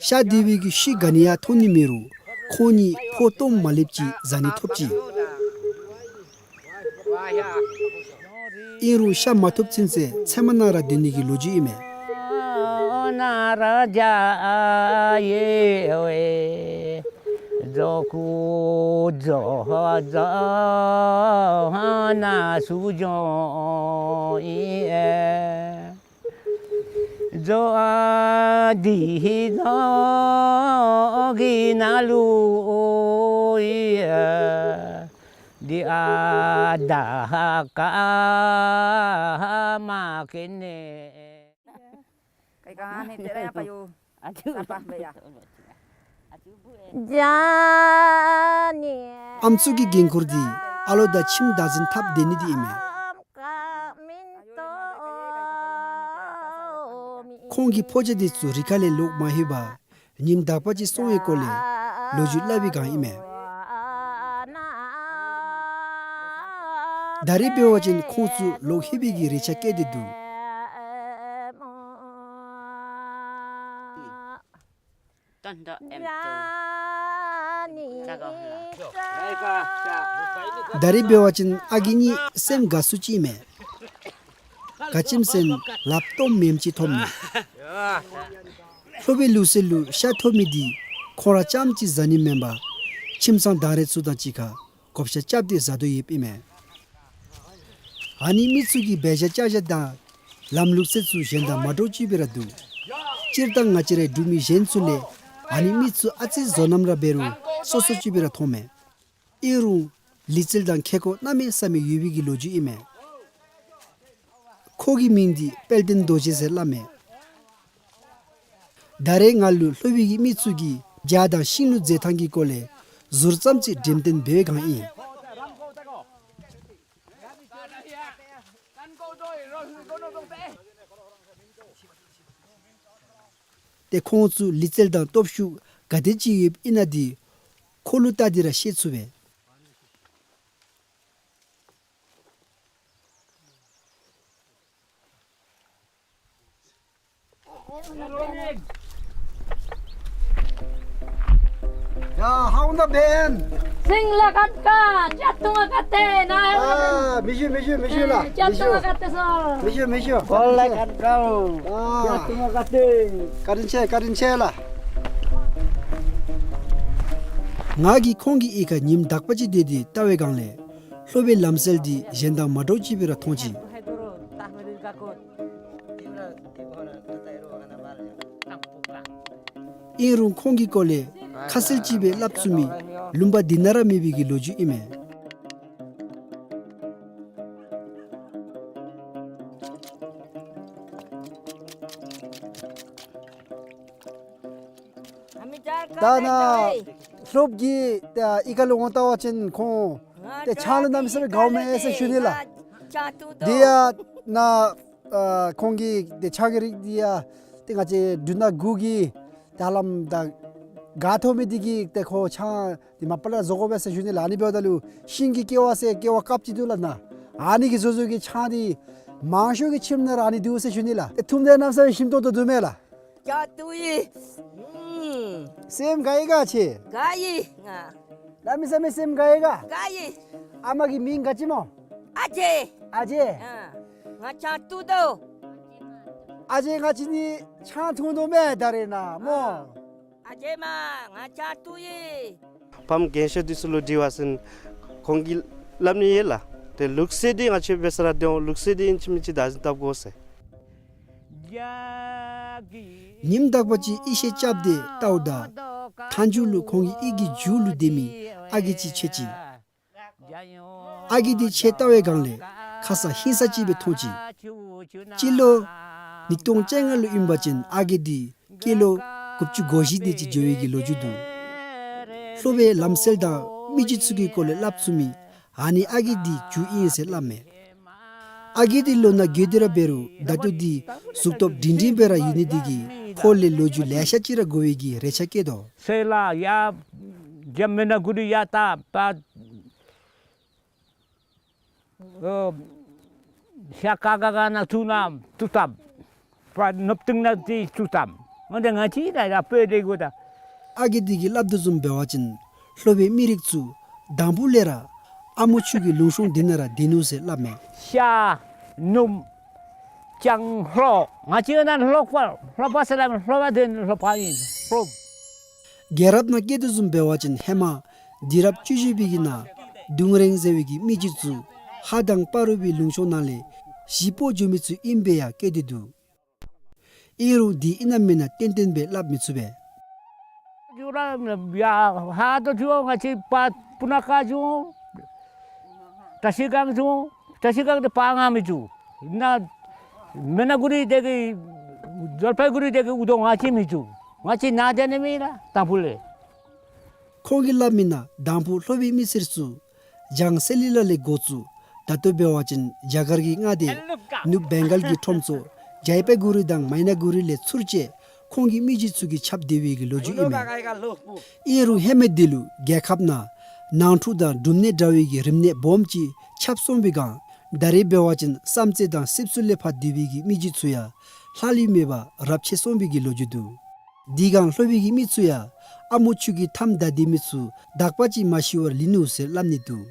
ཤ་འདི་བའི་གི་ཤུལ་ག་ནི་ཡང་ཐོབ་ནི་མེད་རུང་ཁོང་གཉིས་ཕོ་སྟོངམ་མ་ལེབ་ཅིག་བཟའ་ནི་ཐོབ་ཅི། ཨིན་རུང་ཤ་མ་ཐོབ་ཚུན་ཚོད་ཚལ་མ་ནང་ར་སྡོད་ནི་གི་ལོ་རྒྱུས་ཨིན་མས། ཨམ་སྲུ་གི་འགན་ཁུར་འདི་ཨ་ལོ་དང་ཁྱིམ་བདག་འཛིན་འཐབ་སྡོད་ནི་འདི་ཨིན་མས། ཁོང་གི་ཕོ་རྒྱས་འདི་ཚུ་རི་ཁ་ལས་ལོག་མ་ལྷོད་པར་ཉིནམ་དག་པ་ཅིག་སོང་བའི་སྐོར་ལས་ལོ་རྒྱུས་སླབ་པའི་སྒང་ཨིན་མས། ད་རིས་འབད་བ་ཅིན་ཁོང་ཚུ་ལོག་ལྷོད་པའི་གི་རེ་ཆ་བསྐྱེད་དེ་འདུག། ད་རིས་འབད་བ་ཅིན་ཨ་རྒས་གཉིས་སེམས་དགའ་སུ་ཅིག་མས། ག་ཅི་སྨོ་ཟེར་ན་ལགཔ་སྟོངམ་མེནམ་ཅིག་ཐོབ་ནུག། ལྷོ་པའི་ལུགས་སྲོལ་ལུ་ཤ་ཐོབ་མི་འདི་ཁོང་ར་རྐྱངམ་གཅིག་བཟའ་ནི་མེན་པར་ཁྱིམ་ཚང་དང་རེ་ཚུ་དང་གཅིག་ཁར་བགོ་བཤའ་རྐྱབ་སྟེ་བཟའ་དོ་ཡོདཔ་ཨིན་མས། ཨ་ནི་མི་ཚུ་གི་འབད་བཞག་བྱ་བཞག་དང་ལམ་ལུགས་སྲོལ་ཚུ་གཞན་དང་མ་འདྲཝ་ཅིག་སྦེ་ར་འདུག། སྤྱིར་བཏང་ང་བཅས་རའི་འབྲུག་མི་གཞན་ཚུ་ལས་ཨ་ནི་མི་ཚུ་ཨ་ཙི་བཟོ་རྣམ་ར་འབད་རུང་སོ་སོ་ཅིག་སྦེ་ར་མཐོངམ་མས། ཨིན་རུང་ལུས་རྩལ་དང་ཁེ་ཀོ་གནམ་མེད་ས་མེད་ཡོད་པའི་གི་ལོ་རྒྱུས་ཨིན་མས། ཁོ་གི་མིང་འདི་དཔལ་ལྡན་རྡོ་རྗེ་ཟེར་སླབ་མས། ད་རེས་ང་ལུ་ལྷོ་པའི་གི་མི་ཚུ་གིས་བྱ་དང་ཤིང་ལུ་རྫས་ཐང་གི་སྐོར་ལས་ཟུར་ཙམ་ཅིག་འགྲེམས་སྟོན་འབད་བའི་སྒང་ཨིན། ཏེ་ཁོང་ཚུ་ལུས་རྩལ་དང་སྟོབས་ཤུགས་ག་དེ་ཅིག་ཡོདཔ་ཨིན་ན་འདི་ཁོ་ལུ་བལྟ་སྟེ་ར་ཤེས་ཚུགས་པས། ཡ་ཧཱུྃ་ད་བན། སེང་ལ་ཁན་ཁན་ཅ་ཏུང་ང་ཀ་ཏེ་ན་ཡ། ཨ་མི་ཞུ་མི་ཞུ་མི་ཞུ་ལགས། ཨེ་ཅ་ཏུང་ང་ཀ་ཏེ་སོ། མི་ཞུ་མི་ཞུ། གོ་ལ་ཁན་ཁན་ཨ་ཅ་ཏུང་ང་ཀ་ཏེ། བཀའ་དྲིན་ཆེ་བཀའ་དྲིན་ཆེ་ལགས། ང་གིས་ཁོང་གི་གཡུས་ཁར་ཉིནམ་དག་པ་ཅིག་བསྡད་དེ་བལྟ་བའི་སྒང་ལས་ལྷོ་པའི་ལམ་སྲོལ་འདི་གཞན་དང་མ་འདྲཝ་ཅིག་སྦེ་ར་མཐོང་ཅི། ཨིན་རུང་ཁོང་གི་སྐོར་ལས་ཁ་གསལ་ཅིག་སྦེ་སླབ་ཚུགས་མི་ལུང་པ་འདི་ན་ར་མེད་པའི་གི་ལོ་རྒྱུས་ཨིན་མས། ད་ནཱ་ལྷོཔ་གི་ད་གཡུས་ཁ་ལུ་འོང་བལྟ་བ་ཅིན་ཁོང་ཏེ་ཆང་ལུ་གནམ་མེད་ས་མེད་དགའཝ་མས་ཟེར་ཞུ་ནི་ལགས། འདི་ཡང་ནཱ་ཨ་ཁོང་གི་ཏེ་ཆང་གི་རིགས་འདི་ཡང་ཏེ་ང་བཅས་འབྲུ་སྣ་དགུ་གི་ད་ལམ་ད་ག་ཐོབ་མི་འདི་གིས་ཏེ་ཁོ་ཆང་འདི་མ་པ་ལས་བཟོ་དགོ་པས་ཟེར་ཞུ་ནི་ལགས། ཨ་ནི་འབདཝ་ད་ལུ་ཤིང་གི་ཀེ་བ་ཟེར་ཀེ་བ་དཀརཔོ་ཅིག་འདུག་ལགས་ནཱ། ཨ་ནི་གིས་བཟོ་བཟོཝ་གི་ཆང་འདི་མང་ཤོས་ཀྱི་ཁྱིམ་ནང་ར་ཨ་ནི་འདུག་ཟེར་ཞུ་ནི་ལགས། ཨེ་འཐུངམ་ད་གནམ་མེད་ས་མེད་ཞིམ་ཏོང་ཏོ་འདུག་མས་ལགས། ཅ་ཏུ་ཡི། ཨུམ། སེམས་དགའ་ཡི་ག་ཁྱེད། དགའ་ཡི་ང་། གནམ་མེད་ས་མེད་སེམས་དགའ་ཡི་ག། དགའ་ཡི། ཨ་མ་གི་མིང་ག་ཅི་སྨོ། ཨ་ཅེ། ཨ་ཅེ། ཨ། ང་ཆང་འཐུང་དོ། ཨ་ཅེ་ང་བཅས་ནི་ཆང་འཐུང་དོ་མས་ད་རེས་ནཱ་སྨོ། ཨ་ཅེ་མ་ང་ཆང་འཐུང་ཡི། ཕམ་རྒན་ཤོས་འདི་ཚུ་ལུ་དྲི་བ་ཟེར་ཁོང་གིས་སླབ་ནི་ཡོད་ལགས། ཏེ་ལུགས་སྲོལ་འདི་ང་བཅས་འབད་ས་ར་ཏེ་ལུགས་སྲོལ་འདི་ཨིན་ཅི་མིན་ཅི་བདག་འཛིན་འཐབ་དགོ་ཟེར། ཉིནམ་དག་པ་ཅིག་གཡུས་ཤེད་རྐྱབ་སྟེ་བལྟཝ་ད་མཐའ་མཇུག་ལུ་ཁོང་གི་གཡུས་ཀྱི་མཇུག་ལུ་སྡོད་མི་ཨ་རྒས་ཅིག་མཇལ་ཅི། ཨ་རྒས་འདི་ཕྱད་བལྟ་བའི་སྒང་ལས་ཁ་ས་ཧིང་སངས་ཅིག་སྦེ་མཐོང་ཅི། སྤྱི་ལོ་ཉིས་སྟོང་བཅོ་ལྔ་ལུ་ཨིན་པ་ཅིན་ཨ་རྒས་འདི་སྐྱེས་ལོ་དགུ་བཅུ་གོ་བཞི་དེ་ཅིག་འགྱོ་བའི་གི་ལོ་རྒྱུས་འདུག། ལྷོ་པའི་ལམ་སྲོལ་དང་མི་རྒྱུད་ཚུ་གི་སྐོར་ལས་སླབ་ཚུགས་མི་ཨ་ནི་ཨ་རྒས་འདི་མཇུག་ཨིན་ཟེར་སླབ་མས། ཨ་རྒས་འདི་ལོ་ན་རྒས་ཏེ་ར་འབད་རུང་ད་ལྟོ་འདི་གཟུགས་སྟོབས་སྒྲིང་སྒྲིང་སྦེ་ར་ཡོད་ནི་འདི་གིས་ཁོ་ལས་ལོ་རྒྱུས་ལེ་ཤ་ཅིག་ར་འགོར་བའི་གི་རེ་ཆ་བསྐྱེད་དོ། སེ་ལ་ཡ་རྒྱ་མི་ནག་གུ་རི་ཡ་ད་པ་ཨོ་ཤ་ཀ་ཀ་ཀ་ན་ཐུག་ན་ཐུག་ཐབས། པ་ནུབ་སྟེང་ན་ཏེ་ཐུག་ཐབས། འོན་ཏེ་ང་བཅས་ད་ཡར་སྤོས་ཏེ་དགོ་ད། ཨ་རྒས་འདི་གིས་སླབ་དོ་བཟུམ་འབད་བ་ཅིན་ལྷོ་པའི་མི་རིགས་ཚུ་དང་ཕུ་ལས་ར་ཨ་མོ་ཆུ་གི་ལུང་གཤོང་འདི་ནང་ར་སྡོད་ནུག་ཟེར་སླབ་མས། ཤ་ནུབ་ཅང་ལྷོ་ང་བཅས་ནཱ་ལྷོ་པ་ལྷོ་པ་ཟེར་སླབ་ལྷོ་པ་འདི་ལྷོ་པ་ཨིན་ལྷོ། རྒྱལ་རབས་ནང་བཀོད་དོ་བཟུམ་འབད་བ་ཅིན་ཧེ་མ་དུས་རབས་བཅུ་བཞི་པའི་གི་ནང་ལྡུམ་ར་ཟེར་བའི་གི་མི་རྒྱུད་ཚུ་ཧ་དང་སྤ་རོ་པའི་ལུང་གཤོང་ནང་ལས་གཞིས་སྤོ་འགྱོ་མི་ཚུ་ཨིན་པའི་ཡང་བཀོད་དེ་འདུག། ཨིན་རུང་འདི་ཨིན་ན་མེན་ན་ཏན་ཏན་སྦེ་སླབ་མི་ཚུགས་པས། ཇོ་ར་ཡ་ཧ་དོ་ཇོ་ང་བཅས་པ་སྤུ་ན་ཁ་ཇོ་བཀྲ་ཤིས་སྒང་ཇོ་བཀྲ་ཤིས་སྒང་འདི་པ་ང་མི་ཇོ་ན་མི་ནག་གུ་རི་དེ་གི་ཇལ་ཕའི་གུ་རི་དེ་གི་འུ་དོ་ང་བཅས་མི་ཇོ་ང་བཅས་ནཱ་དེ་ནི་མེན་ན་དང་ཕུ་ལས། ཁོང་གིས་སླབ་མི་ནང་དང་ཕུ་ལྷོ་པའི་མི་སེར་ཚུ་ལྗང་སེ་ལི་ལ་ལས་འགོ་བཙུགས་ད་ལྟོ་འབད་བ་ཅིན་རྒྱ་གར་གྱི་མངའ་སྡེ་ནུབ་བེང་གཱལ་གྱི་ཁྲོམ་ཚོ་ཇལ་པའི་གུ་རི་དང་མའི་ན་གུ་རི་ལས་ཚུར་བཅད་ཁོང་གི་མི་རྒྱུད་ཚུ་གིས་ཁྱབ་སྡོད་པའི་གི་ལོ་རྒྱུས་ཨིན་མས། ཨིན་རུང་ཧེ་མའི་དུས་ལུ་རྒྱལ་ཁབ་ནང་ནང་འཁྲུག་དང་འབྲུམ་ནད་འདྲ་བའི་གི་རིམས་ནད་སྦོམ་ཅིག་ཁྱབ་སོང་བའི་སྒང་ད་རེས་འབད་བ་ཅིན་བསམ་རྩེ་དང་སིབ་སུ་ལས་ཕར་སྡོད་པའི་གི་མི་རྒྱུད་ཚུ་ཡང་ལྷག་ལུས་མེད་པར་རབས་ཆད་སོང་བའི་གི་ལོ་རྒྱུས་འདུག། དེ་སྒང་ལྷོ་པའི་གི་མི་ཚུ་ཡང་ཨ་མོ་ཆུ་གི་མཐའམ་བདའ་སྡོད་མི་ཚུ་དག་པ་ཅིག་མ་ཤི་བར་ལུས་ནུག་ཟེར་སླབ་ནི་འདུག།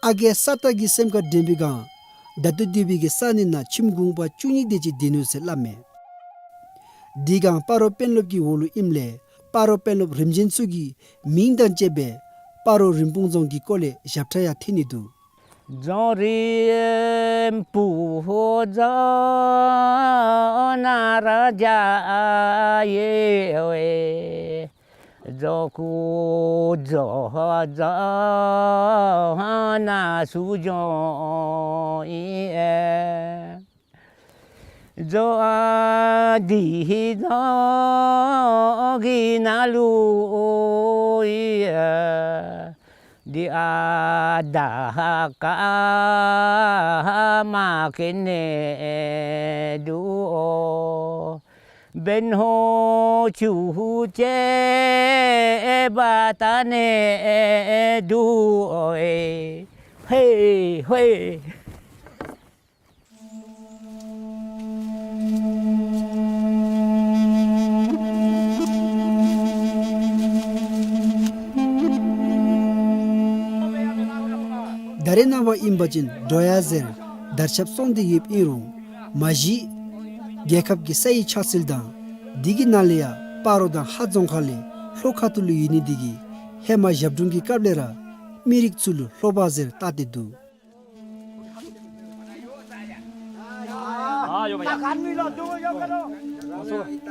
ཨ་རྒས་ས་སྟག་གི་སེམས་ཁར་དྲན་པའི་སྒང་ད་ལྟོ་སྡོད་པའི་གི་ས་གནས་ནང་ཁྱིམ་གུང་པ་བཅུ་གཉིས་དེ་ཅིག་སྡོད་ནུག་ཟེར་སླབ་མས། དེ་སྒང་སྤ་རོ་དཔོན་སློབ་ཀྱི་འོག་ལུ་ཨིནམ་ལས་སྤ་རོ་དཔོན་སློབ་རིམ་བྱོན་ཚུ་གི་མིང་དང་བཅས་པའི་སྤ་རོ་རིན་སྤུངས་རྫོང་གི་སྐོར་ལས་ཞབས་ཁྲ་ཡང་ཐོན་ནི་འདུག། རྫོང་རིན་སྤུངས་རྫོང་ན་ར་རྒྱ་ཡེ་བའི། རྫོང་ཁུག་རྫོང་རྫོང་ན་སུ་རྫོང་ཨིན། རྫོང་འདི་རྫོང་གི་ནང་ལུ་ཨིན། འདི་ཨ་དག་ཀ་མ་ཀེ་ནེ་དུ་འོ། བན་ཧོ་ཆུ་ཅེ་བ་ཏ་ནེ་དུ་འོ་ཨེ། ཧེ་ཧེ། ད་རེས་ནངས་པ་ཨིན་པ་ཅིན་འགྲོ་ཡ་ཟེར་དར་ཁྱབ་སོང་སྟེ་ཡོདཔ་ཨིན་རུང་མ་གཞི་རྒྱལ་ཁབ་ཀྱི་སའི་ཆགས་ཚུལ་དང་དེ་གི་ནང་ལས་ཡང་སྤ་རོ་དང་ཧཱ་རྫོང་ཁག་ལས་ལྷོ་ཁ་ཐུག་ལུ་ཡོད་ནི་དེ་གིས་ཧེ་མ་ཞབས་དྲུང་གི་སྐབས་ལས་ར་མི་རིགས་ཚུ་ལུ་ལྷོ་པ་ཟེར་བཏགས་ཏེ་འདུག།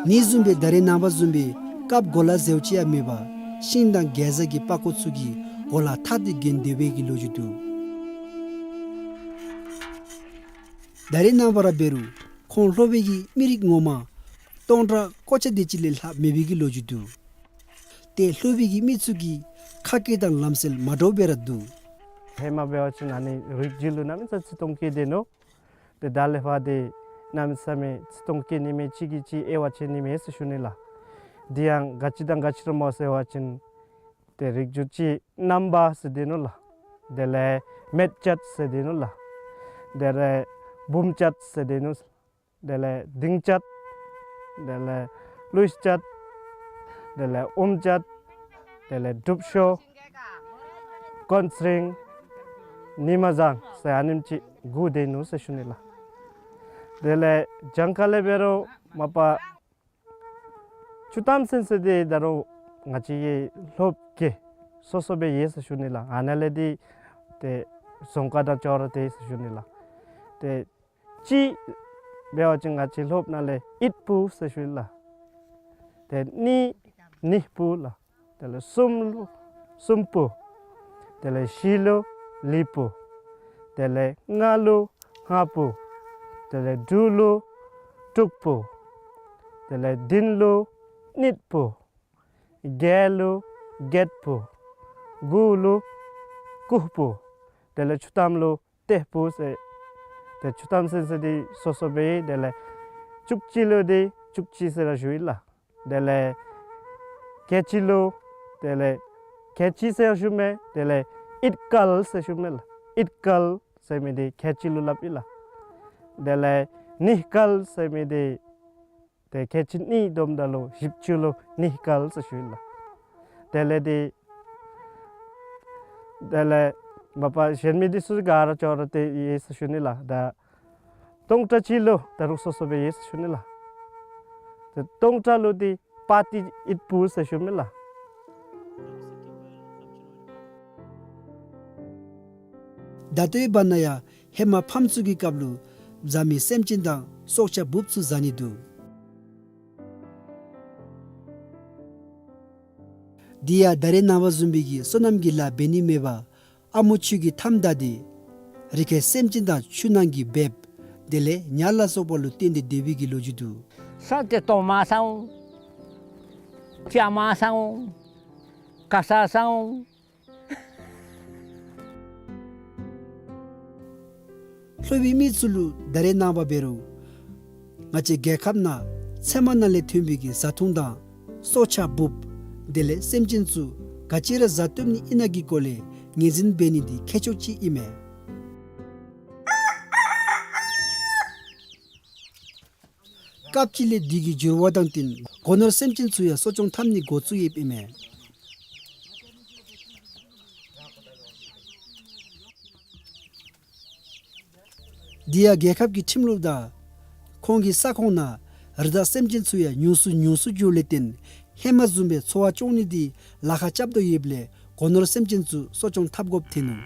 ནི་བཟུམ་སྦེ་ད་རེས་ནངས་པ་བཟུམ་སྦེ་རྐབ་གོ་ལ་ཟེརཝ་ཅིག་ཡང་མེད་པར་ཤིང་དང་གེ་ཛ་གི་པགས་ཀོ་ཚུ་གིས་གོ་ལ་ཐག་སྟེ་གྱོན་སྡོད་པའི་གི་ལོ་རྒྱུས་འདུག། ད་རེས་ནངས་པ་ར་འབད་རུང་ཁོང་ལྷོ་པའི་གི་མི་རིགས་ངོ་མ་སྟོང་ཕྲག་ཀོ་ཅ་དེ་ཅིག་ལས་ལྷག་མེད་པའི་གི་ལོ་རྒྱུས་འདུག། ཏེ་ལྷོ་པའི་གི་མི་ཚུ་གི་ཁ་སྐད་དང་ལམ་སྲོལ་མ་འདྲཝ་སྦེ་ར་འདུག། ཧེ་མ་འབད་བ་ཅིན་ཨ་ནི་རིགས་རྒྱུད་ལུ་གནམ་མེད་ས་མེད་བརྩི་མཐོང་བསྐྱེད་དེ་ནུག། ཏེ་ད་ལས་ཕར་ཏེ་གནམ་མེད་ས་མེད་བརྩི་མཐོང་བསྐྱེད་ནི་མས། གཅིག་གིས་གཅིག་དབྱེ་བ་ཕྱེ་ནི་མས་ཟེར་ཞུ་ནི་ལགས། དེ་ཡང་ག་ཅི་དང་ག་ཅི་ར་སྨོ་ཟེར་བ་ཅིན་ཏེ་རིགས་རྒྱུད་ཅིག་རྣམ་པ་ཟེར་དེ་ནུག་ལགས། དེ་ལས་མེད་ཅད་ཟེར་དེ་ནུག་ལགས། དེ་ལས་འབུམ་ཅད་ཟེར་དེ་ནུག། དེ་ལས་ལྡིང་ཅད། དེ་ལས་ཀླུ་ཤ་ཅད། དེ་ལས་ཨུམ་ཅད། དེ་ལས་འབྲུག་ཤོ། ཀོན་སྲིང་། ཉི་མ་བཟང་ཟེར་ཨ་ནེམ་ཅིག་དགུ་དེ་ནུག་ཟེར་ཞུ་ནི་ལགས། དེ་ལས་གྱངས་ཁ་ལས་འབད་རུང་མ་པ་ཆུ་གཏམ་ཚན་ཟེར་དེ་ད་རུང་ང་བཅས་ཀྱི་ལྷོ་བརྒྱད་སོ་སོ་སྦེ་ཡོད་ཟེར་ཞུ་ནི་ལགས། ཨ་ནཱ་ལས་འདི་ཏེ་རྫོང་ཁག་དང་ཅོག་ར་འཐདཔ་ཟེར་ཞུ་ནི་ལགས། ཏེ་གཅིག་འབད་བ་ཅིན་ང་བཅས་ལྷོ་ནང་ལས་ཨིད་སྤུ་ཟེར་ཞུ་ནི་ལགས། ཏེ་གཉིས་ནི་སྤུ་ལགས། དེ་ལས་གསུམ་ལུ་གསུམ་སྤུ། དེ་ལས་བཞི་ལུ་ལི་སྤུ། དེ་ལས་ལྔ་ལུ་ལྔ་སྤུ། དེ་ལས་དྲུག་ལུ་དྲུག་སྤུ། དེ་ལས་བདུན་ལུ་བདུན་སྤུ། བརྒྱད་ལུ་བརྒྱད་སྤུ། དགུ་ལུ་དགུ་སྤུ། དེ་ལས་བཅུ་ཐམ་ལུ་ཏེ་སྤུ་ཟེར། ཏེ་བཅུ་ཐམ་ཟེར་ཟེར་འདི་སོ་སོ་སྦེ། དེ་ལས་བཅུ་གཅིག་ལུ་འདི་བཅུ་གཅིག་ཟེར་ར་ཞུ་ཡི་ལགས། དེ་ལས་ཁལ་གཅིག་ལུ་དེ་ལས་ཁལ་གཅིག་ཟེར་ཞུ་མས། དེ་ལས་ཨིད་སྐལ་ཟེར་ཞུ་མས་ལགས། ཨིད་སྐལ་ཟེར་མི་འདི་ཁལ་གཅིག་ལུ་སླབ་ཨིན་ལགས། དེ་ལས་ནི་སྐལ་ཟེར་མི་འདི་ཏེ་ཁལ་གཅིག་གཉིས་བསྡོམ་ད་ལུ་བཞི་བཅུ་ལུ་ནི་སྐལ་ཟེར་ཞུ་ཡི་ལགས། དེ་ལས་འདི་དེ་ལས་མ་པ་གཞན་མི་འདི་ཚུ་ག་ར་ཅོག་ར་འཐདཔ་ཡོད་ཟེར་ཞུ་ནི་ལགས། ད་སྟོང་ཕྲག་གཅིག་ལུ་ད་རུང་སོ་སོ་སྦེ་ཡོད་ཟེར་ཞུ་ནི་ལགས། ཏེ་སྟོང་ཕྲག་ལུ་འདི་པ་ཏི་ཨིད་སྤུ་ཟེར་ཞུ་མི་ལགས། ད་ལྟོའི་བར་ན་ཡང་ཧེ་མ་ཕམ་ཚུ་གི་སྐབས་ལུ་བཟའ་མི་སེམས་ཅན་དང་སྲོག་ཆགས་འབུཔ་ཚུ་བཟའ་ནི་འདུག། དེ་ཡང་ད་རེས་ནངས་པ་བཟུམ་སྦེ་གི་སོ་ནམ་གྱི་ལཱ་འབད་ནི་མེད་པར་ཨ་མོ་ཆུ་གི་མཐའམ་བདའ་སྟེ་རི་ཁའི་སེམས་ཅན་དང་ཆུ་ནང་གི་འབེབས་དེ་ལས་ཉ་ལ་སོགས་པ་ལུ་བརྟེན་ཏེ་སྡོད་པའི་གི་ལོ་རྒྱུས་འདུག། ས་ཏེ་ཏོ་མ་ས་འོང་། ཅ་མ་ས་འོང་། ཀ་ས་ས་འོང་། ལྷོ་པའི་མི་ཚུ་ལུ་ད་རེས་ནངས་པ་འབད་རུང་ང་བཅས་རྒྱལ་ཁབ་ནང་ཚལ་མ་ནང་ལས་ཐོན་པའི་གི་བཟའ་འཐུང་དང་སྲོག་ཆགས་འབུཔ་དེ་ལས་སེམས་ཅན་ཚུ་ག་ཅི་ར་བཟའ་བཏུབ་ནི་ཨིན་ན་གི་སྐོར་ལས་ངོས་འཛིན་འབད་ནི་འདི་ཁག་ཆེཝ་ཅིག་ཨིན་མས། སྐབས་ཅིག་ལས་དུས་ཀྱི་འགྱུར་བ་དང་བསྟུན་སྒོ་ནོར་སེམས་ཅན་ཚུ་ཡང་གསོ་སྐྱོང་འཐབ་ནི་འགོ་བཙུགས་ཡོདཔ་ཨིན་མས། དེ་ཡང་རྒྱལ་ཁབ་ཀྱི་ཁྲིམས་ལུགས་དང་ཁོང་གི་ས་ཁོངས་ནང་རི་དྭགས་སེམས་ཅན་ཚུ་ཡང་ཉུང་སུ་ཉུང་སུ་འགྱོཝ་ལས་བརྟེན་ཧེ་མ་བཟུམ་སྦེ་འཚོ་བ་སྐྱོང་ནི་འདི་ལཱ་ཁག་རྐྱབ་དོ་ཡོདཔ་ལས་སྒོ་ནོར་སེམས་ཅན་ཚུ་གསོ་སྐྱོང་འཐབ་དགོཔ་ཐོན་ནུག།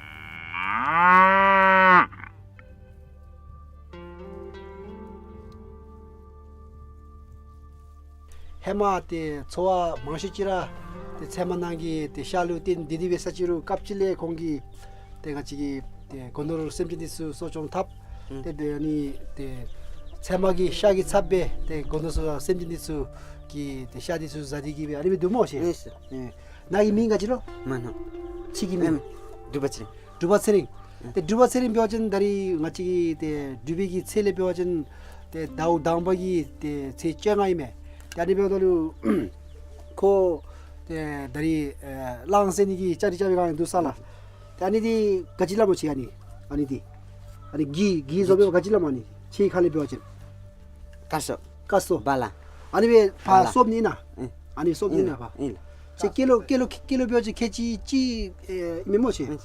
ཧེ་མ་ཏེ་འཚོ་བ་མང་ཤོས་ཅིག་ར་ཏེ་ཚལ་མ་ནང་གི་ཏེ་ཤ་ལུ་བརྟེན་ཏེ་སྡོད་དེ་འབད་ས་ཅིག་རུང་སྐབས་ཅིག་ལས་ཁོང་གིས་ཏེ་ང་བཅས་ཀྱི་ཏེ་སྒོ་ནོར་སེམས་ཅན་འདི་ཚུ་གསོ་སྐྱོང་འཐབ། ཨུམ། ཏེ་འབད་ནི་ཏེ་ཚལ་མ་གི་ཤ་གི་ཚབ་སྦེ་ཏེ་སྒོ་ནོར་སེམས་ཅན་འདི་ཚུ་གི་ཏེ་ཤ་འདི་ཚུ་བཟའ་སྟེ་གི་སྦེ་ཨ་ནི་སྦེ་འདུག་སྨོ་ཤེ། ཨིན་ཟེར། ཨེ་ནཱ་གི་མིང་ག་ཅི་ལོ། མ་ནོ། ཁྱོད་ཀྱི་མིང་། ཨེམ། འབྲུག་པ་ཚེ་རིང་། འབྲུག་པ་ཚེ་རིང་། ཨེ། ཏེ་འབྲུག་པ་ཚེ་རིང་འབད་བ་ཅིན་ད་རིས་ང་བཅས་ཀྱི་ཏེ་འབྲུག་པའི་གི་ཚེས་ལས་འབད་བ་ཅིན་ཏེ་ཟླཝ་དང་པ་གི་ཏེ་ཚེས་བཅོ་ལྔ་ཨིན་མས། ཏེ་ཨ་ནི་འབདཝ་ད་ལུ་ཁོ་ཏེ་ད་རིས་ཨེ་གླང་བསད་ནི་གི་བཅའ་སྒྲིག་རྐྱབ་པའི་སྒང་འདུག་ས་ལགས། ཏེ་ཨ་ནི་འདི་ག་ཅི་སླབ་སྨོ་ཁྱོད་ཨ་ནི། ཨ་ནི་འདི་ཨ་ནི་གི་གི་བཟོ་སྦེ་ག་ཅི་སླབ་སྨོ། ཨ་ནི་ཁྱོད་ཁ་ལས་འབད་བ་ཅིན། ཀ་སོ། ཀ་སོ། བ་ལ། ཨ་ནི་སྦེ་བ་ལ། སོབ་ནི་ཨིན་ན། ཨེ། ཨ་ནི་སོབ་ནི་ཨིན་ན་བ། ཨིན་ལགས། ཁྱོད་སྐྱེས་ལོ་སྐྱེས་ལོ་སྐྱེས་ལོ་འབད་བ་ཅིན་ཁལ་གཅིག་གཅིག་ཨེ་མེན་སྨོ་ཁྱོད། ཨིན།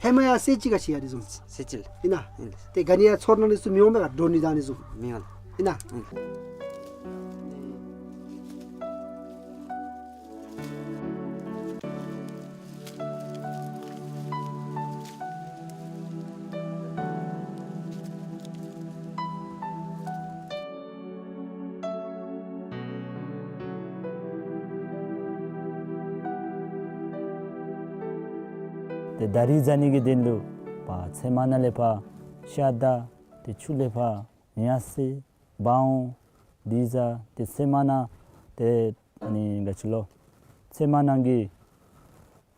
ཧེ་མ་ཡང་སེར་བྱེས་ག་ཅི་ཡང་དེ་བཟུམ་ཅིག་སེར་བྱེས་ཨིན་ན། ཨིན། ཏེ་ག་ནི་ཡང་ཚོར་སྣང་འདི་ཚུ་མི་འོང་མས་ག། འདྲོག་ནི་དང་འདི་ཚུ་མི་འོང་ཨིན་ན། ཨིན། ཏེ་ད་རིས་བཟའ་ནི་གི་དོན་ལུ་ཕར་ཚལ་མ་ནང་ལས་ཕར་ཤ་དང་ཏེ་ཆུ་ལས་ཕར་ཉ་སེར་བ་འོང་འདི་བཟའ། ཏེ་ཚལ་མ་ནང་ཏེ་ཨ་ནི་ག་ཅི་ལོ་ཚལ་མ་ནང་གི་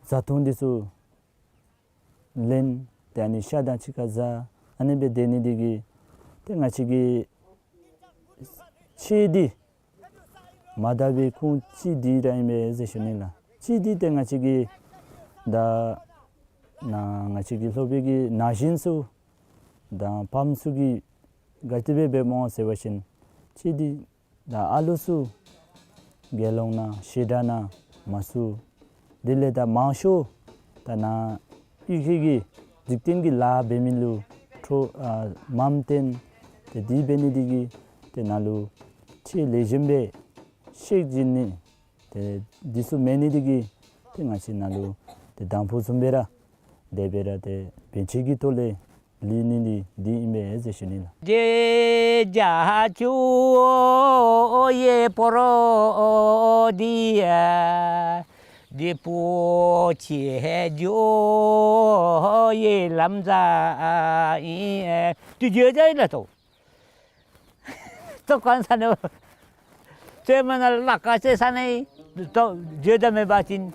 བཟའ་འཐུང་འདི་ཚུ་ལེན། ཏེ་ཨ་ནི་ཤ་དང་གཅིག་ཁར་བཟའ། ཨ་ནི་སྦེ་སྡོད་ནི་འདི་གིས་ཏེ་ང་བཅས་ཀྱི་ཆོས་འདི་མ་དག་པའི་ཁུངས་གཅིག་འདི་ར་ཨིན་པས་ཟེར་ཞུ་ནི་ལགས། གཅིག་འདི་ཏེ་ང་བཅས་ཀྱི་ད་ནཱ་ང་བཅས་ཀྱི་ལྷོ་པའི་གི་ན་གཞོན་ཚུ་དང་ཕམ་ཚུ་གིས་ག་དེ་སྦེ་འབདཝ་སྨོ་ཟེར་བ་ཅིན་གཅིག་འདི་ད་ཨ་ལུ་ཚུ་དགེ་སློང་ནང་བཤད་གྲྭ་ནང་མ་ཚུད། དེ་ལས་ད་མང་ཤོས་ད་ནཱ་གཡུས་ཁའི་གི་འཇིག་རྟེན་གྱི་ལཱ་འབད་མི་ལུ་འཕྲོ་ཨ་མམ་བཏོན། ཏེ་དེ་འབད་ནི་འདི་གིས་ཏེ་ནཱ་ལུ་ཆོས་ལེགས་ཤོམ་སྦེ་ཤེས་བྱིན་ནི་ཏེ་འདི་ཚུ་མེད་ནི་འདི་གིས་ཏེ་ང་བཅས་ནཱ་ལུ་ཏེ་དང་ཕུ་བཟུམ་སྦེ་ར་དེ་སྦེ་ར་ཏེ་བན་ཆོས་ཀྱི་ཐོག་ལས་ལུས་ནི་འདི་འདི་ཨིན་པས་ཟེར་ཞུ་ནི་ལགས། ཏོག་ཀན་ས་ནི་ཚལ་མ་ནང་ལཱ་ཁག་ཆེ་ས་ནི་ཏོག་བརྗོད་དོ་མེད་པ་ཅིན་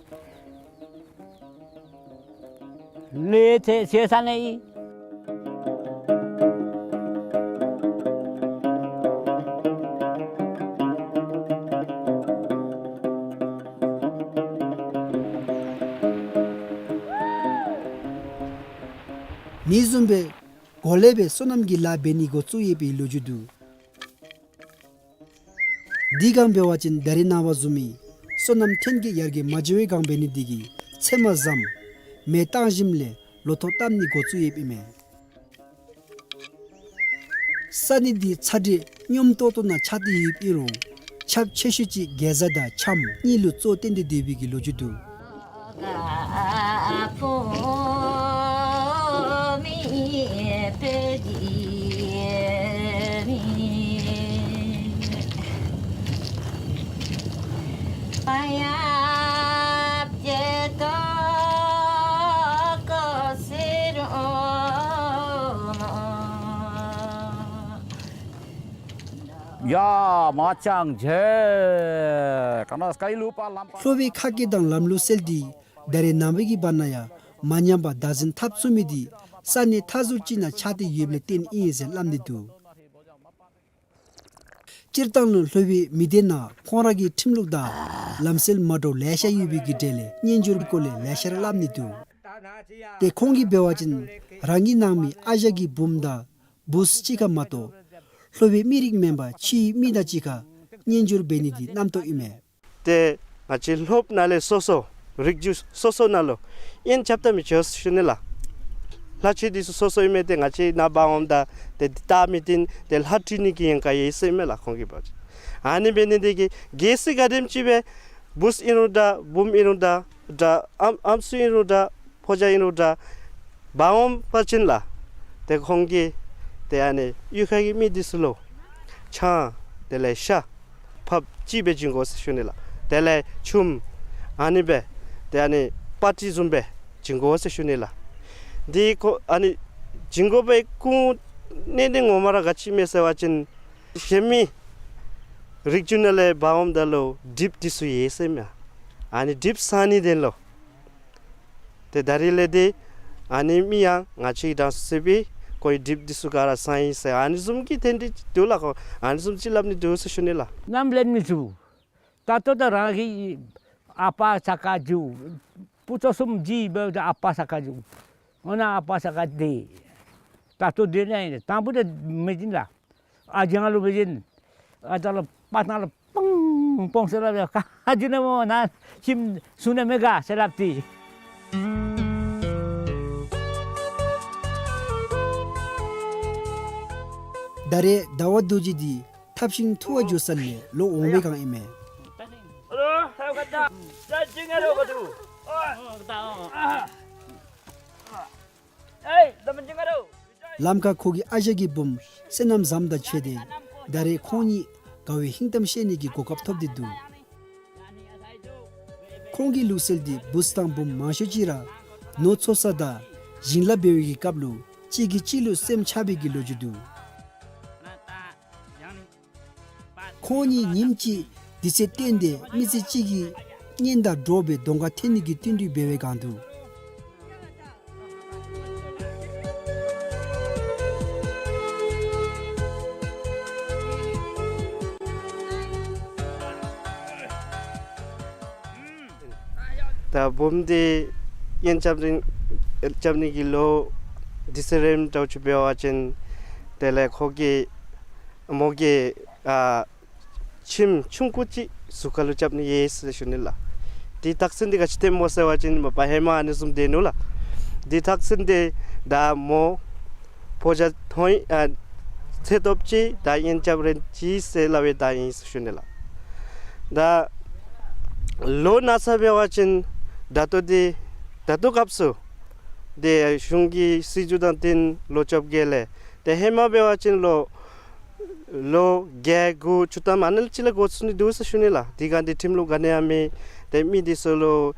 ལས་ཏེ་ཆེ་ས་ནི། མི་བཟུམ་སྦེ་གོ་ལེ་སྦེ་སོ་ནམ་གྱི་ལཱ་འབད་ནི་འགོ་བཙུགས་ཡོད་པའི་ལོ་རྒྱུས་འདུག། འདི་སྒང་འབད་བ་ཅིན་ད་རིས་ནངས་པ་བཟུམ་མའི་སོ་ནམ་ཐོན་སྐྱེད་ཡར་རྒྱས་མ་འགྱོ་བའི་སྒང་འབད་ནི་འདི་གིས་ཚལ་མ་བཟའམ་མེ་བཏང་ཞིནམ་ལས་ལོ་ཐོག་བཏབ་ནི་འགོ་བཙུགས་ཡོདཔ་ཨིན་མས། ས་གནས་འདི་ཚ་དྲོད་སྙོམས་ཏོག་ཏོ་ནང་ཆགས་ཏེ་ཡོདཔ་ཨིན་རུང་ཁྱབ་ཆེ་ཤོས་ཅིག་གེ་ཛ་དང་ཁྱམས་གཉིས་ལུ་གཙོ་བོར་བཏོན་ཏེ་སྡོད་པའི་གི་ལོ་རྒྱུས་འདུག། ཡ་མ་ཅང་ཇེ་ཀ་ན་སྐའི་ལུ་པ་ལམ་པ། ལྷོ་པའི་ཁ་སྐད་དང་ལམ་ལུགས་སྲོལ་འདི་ད་རེས་ནངས་པའི་གི་བར་ན་ཡང་མ་ཉམས་པར་བདག་འཛིན་འཐབ་ཚུགས་མི་འདི་ས་གནས་མཐའ་ཟུར་ཅིག་ནང་ཆགས་ཏེ་ཡོདཔ་ལས་བརྟེན་ཨིན་ཟེར་སླབ་ནི་འདུག། སྤྱིར་བཏང་ལུ་ལྷོ་པའི་མི་སྡེ་ནང་ཁོང་ར་གི་ཁྲིམས་ལུགས་དང་ལམ་སྲོལ་མ་འདྲཝ་ལེ་ཤ་ཡོད་པའི་གི་གྲས་ལས་གཉེན་སྦྱོར་སྐོར་ལས་ལེ་ཤ་ར་སླབ་ནི་འདུག། ཏེ་ཁོང་གིས་འབད་བ་ཅིན་རང་གི་ནང་མི་ཨ་ཞང་གི་བུམོ་དང་བུཚ་གཅིག་ཁར་མ་གཏོགས་ལྷོ་པའི་མི་རིགས་མེན་པར་ཕྱིའི་མི་དང་གཅིག་ཁར་གཉེན་སྦྱོར་འབད་ནི་འདི་རྣམ་རྟོག་ཨིན་མས། ཏེ་ང་བཅས་ལྷོ་པ་ནང་ལས་སོ་སོ་རིགས་རྒྱུད་སོ་སོ་ནང་ལུ་ཨིན་རྐྱབ་ད་མི་ཆོག་ཟེར་ཞུ་ནི་ལགས། ལྷ་ཆོས་འདི་ཚུ་སོ་སོ་ཨིན་མས། ཏེ་ང་བཅས་ནཱ་འབག་འོངམ་ད་ཏེ་འདི་བལྟ་མི་བཏུབ། ཏེ་ལྷ་འཁྲུལ་ནི་གི་ཡན་ཀ་ཡོད་ཟེར་ཨིན་མས་ལགས་ཁོང་གིས་འབད་བ་ཅིན། ཨ་ནི་འབད་ནི་འདི་གིས་གལ་སྲིད་ག་དེམ་ཅིག་སྦེ་བུཚ་ཨིན་རུང་འདྲ་བུམོ་ཨིན་རུང་འདྲ་འདྲ་ཨམ་ཨམ་སྲུ་ཨིན་རུང་འདྲ་ཕོ་རྒྱས་ཨིན་རུང་འདྲ་འབག་འོང་པ་ཅིན་ལགས། ཏེ་ཁོང་གིས་ཏེ་ཨ་ནི་གཡུས་ཁ་གི་མི་འདི་ཚུ་ལུ་ཆང་དེ་ལས་ཤ་ཕབ་གཅིག་སྦེ་བྱིན་དགོ་ཟེར་ཞུ་ནི་ལགས། དེ་ལས་ཆུམ་ཨ་ནི་སྦེ་ཏེ་ཨ་ནི་པ་ཏི་བཟུམ་སྦེ་བྱིན་དགོ་ཟེར་ཞུ་ནི་ལགས། འདི་ཁོ་ཨ་ནི་བྱིན་དགོ་པའི་ཁུངས་གནད་འདི་ངོ་མ་ར་ག་ཅི་ཨིན་མས་ཟེར་བ་ཅིན་གཞན་མི་རིགས་རྒྱུད་ནང་ལས་འབག་འོངམ་ད་ལུ་གྲིབ་འདི་ཚུ་ཡོད་ཟེར་ཨིན་མས། ཨ་ནི་གྲིབ་སངས་ནི་དོན་ལུ། ཏེ་ད་རིས་ལས་ཏེ་ཨ་ནི་མི་ཡང་ང་བཅས་དང་སྲིད་པའི་ཁོའི་གྲིབ་འདི་ཚུ་ག་ར་སངས་ཡི་ཟེར་ཨ་ནི་བཟུམ་གྱི་ཐད་འདི་འདུག་ལགས། ཁོ་ཨ་ནི་བཟུམ་ཅིག་སླབ་ནི་འདུག་ཟེར་ཞུ་ནི་ལགས། ནམ་ལེན་མི་ཚུགས། ད་ལྟོ་ད་རང་གི་ཨ་པ་ས་ཁར་འགྱོ། བུ་ཚ་གསུམ་གྱི་སྦེ་ཨ་པ་ས་ཁར་འགྱོ། འོ་ན་ཨ་པ་ས་ཁར་སྡོད། ད་ལྟོ་སྡོད་ནི་དང་པོ་ད་མི་བྱིན་ལགས། ཨ་ཅང་ལུ་འབད་བ་ཅིན་ཨ་ཅང་ལུ་པ་ཏང་ལུ་པང་པང་ཟེར་སླབ་ཡ། ག་ཨ་ཅང་ནི་མོ་ན་ཁྱིམ་སོང་ནི་མེད་ག་ཟེར་སླབ་སྟེ། ད་རེས་ཟླ་བ་རྡོ་རྗེ་འདི་ཐབས་ཤིང་ཐུ་བ་འགྱོ་ས་ལས་ལོ་འོང་བའི་སྒང་ཨིན་མས། ལམ་ཁར་ཁོ་གི་ཨ་ཞང་གི་བུམོ་བསོད་ནམས་བཟངམོ་དང་ཕྱད་དེ་ད་རེས་ཁོང་གཉིས་དགའ་བའི་ཧིང་གཏམ་བཤད་ནི་གི་གོ་སྐབས་ཐོབ་སྟེ་འདུག། ཁོང་གི་ལུགས་སྲོལ་འདི་བུཚ་དང་བུམོ་མང་ཤོས་ཅིག་ར་ནོར་འཚོ་ས་དང་བྱིན་རླབས་འབད་བའི་གི་སྐབས་ལུ་གཅིག་གིས་གཅིག་ལུ་སེམས་ཆགས་པའི་གི་ལོ་རྒྱུས་འདུག། ཁོང་གཉིས་ཉིནམ་གཅིག་དུས་ཚོད་བཏོན་ཏེ་མི་ཚེ་གཅིག་གི་གཉེན་དང་འགྲོགས་སྦེ་གདོང་ཁར་ཐོན་ནི་གི་བསྟུན་གྲོས་འབད་བའི་སྒང་དུ་ད་བུམོ་འདི་གཉེན་རྐྱབ་རན་རྐྱབ་ནི་གི་ལོ་དུས་ཚོད་རནམ་འདྲཝ་ཅིག་འབད་བ་ཅིན་དེ་ལས་ཁོ་གིས་མོ་གིས་ཨ་ཁྱིམ་ཆུང་ཀུ་ཅིག་གཟུགས་ཁར་ལུ་རྐྱབ་ནི་ཡོད་ཟེར་ཞུ་ནི་ལགས། དེའི་རྟགས་མཚན་འདི་ག་ཅི་སྟོནམ་སྨོ་ཟེར་བ་ཅིན་མ་པ་ཧེ་མ་ཨ་ནི་བཟུམ་སྡོད་ནུག་ལགས། དེའི་རྟགས་མཚན་འདི་ད་མོ་ཕོ་རྒྱས་ཐོན་ཨ་ཚེ་སྟོབས་ཅིག་ད་གཉེན་རྐྱབ་རན་ཅི་ཟེར་སླབ་པའི་ད་ཨིན་ཟེར་ཞུ་ནི་ལགས། ད་ལོ་ན་ཚོད་འབད་བ་ཅིན་ད་ལྟོ་འདི་ད་ལྟོ་སྐབས་སུ་འདི་གཞུང་གི་སྲིད་བྱུས་དང་བསྟུན་ལོ་བཅོ་བརྒྱད་ལས་ཏེ་ཧེ་མ་འབད་བ་ཅིན་ལོ་ལོ་བརྒྱད་དགུ་བཅུ་ཐམ་ཨ་ནི་ལུ་ཅིག་ལས་འགོ་བཙུགས་ནི་འདུག་ཟེར་ཞུ་ནི་ལགས། དེ་སྒང་འདི་ཁྲིམས་ལུགས་ག་ནི་ཡང་མེད། ཏེ་མི་འདི་ཚུ་ལུ་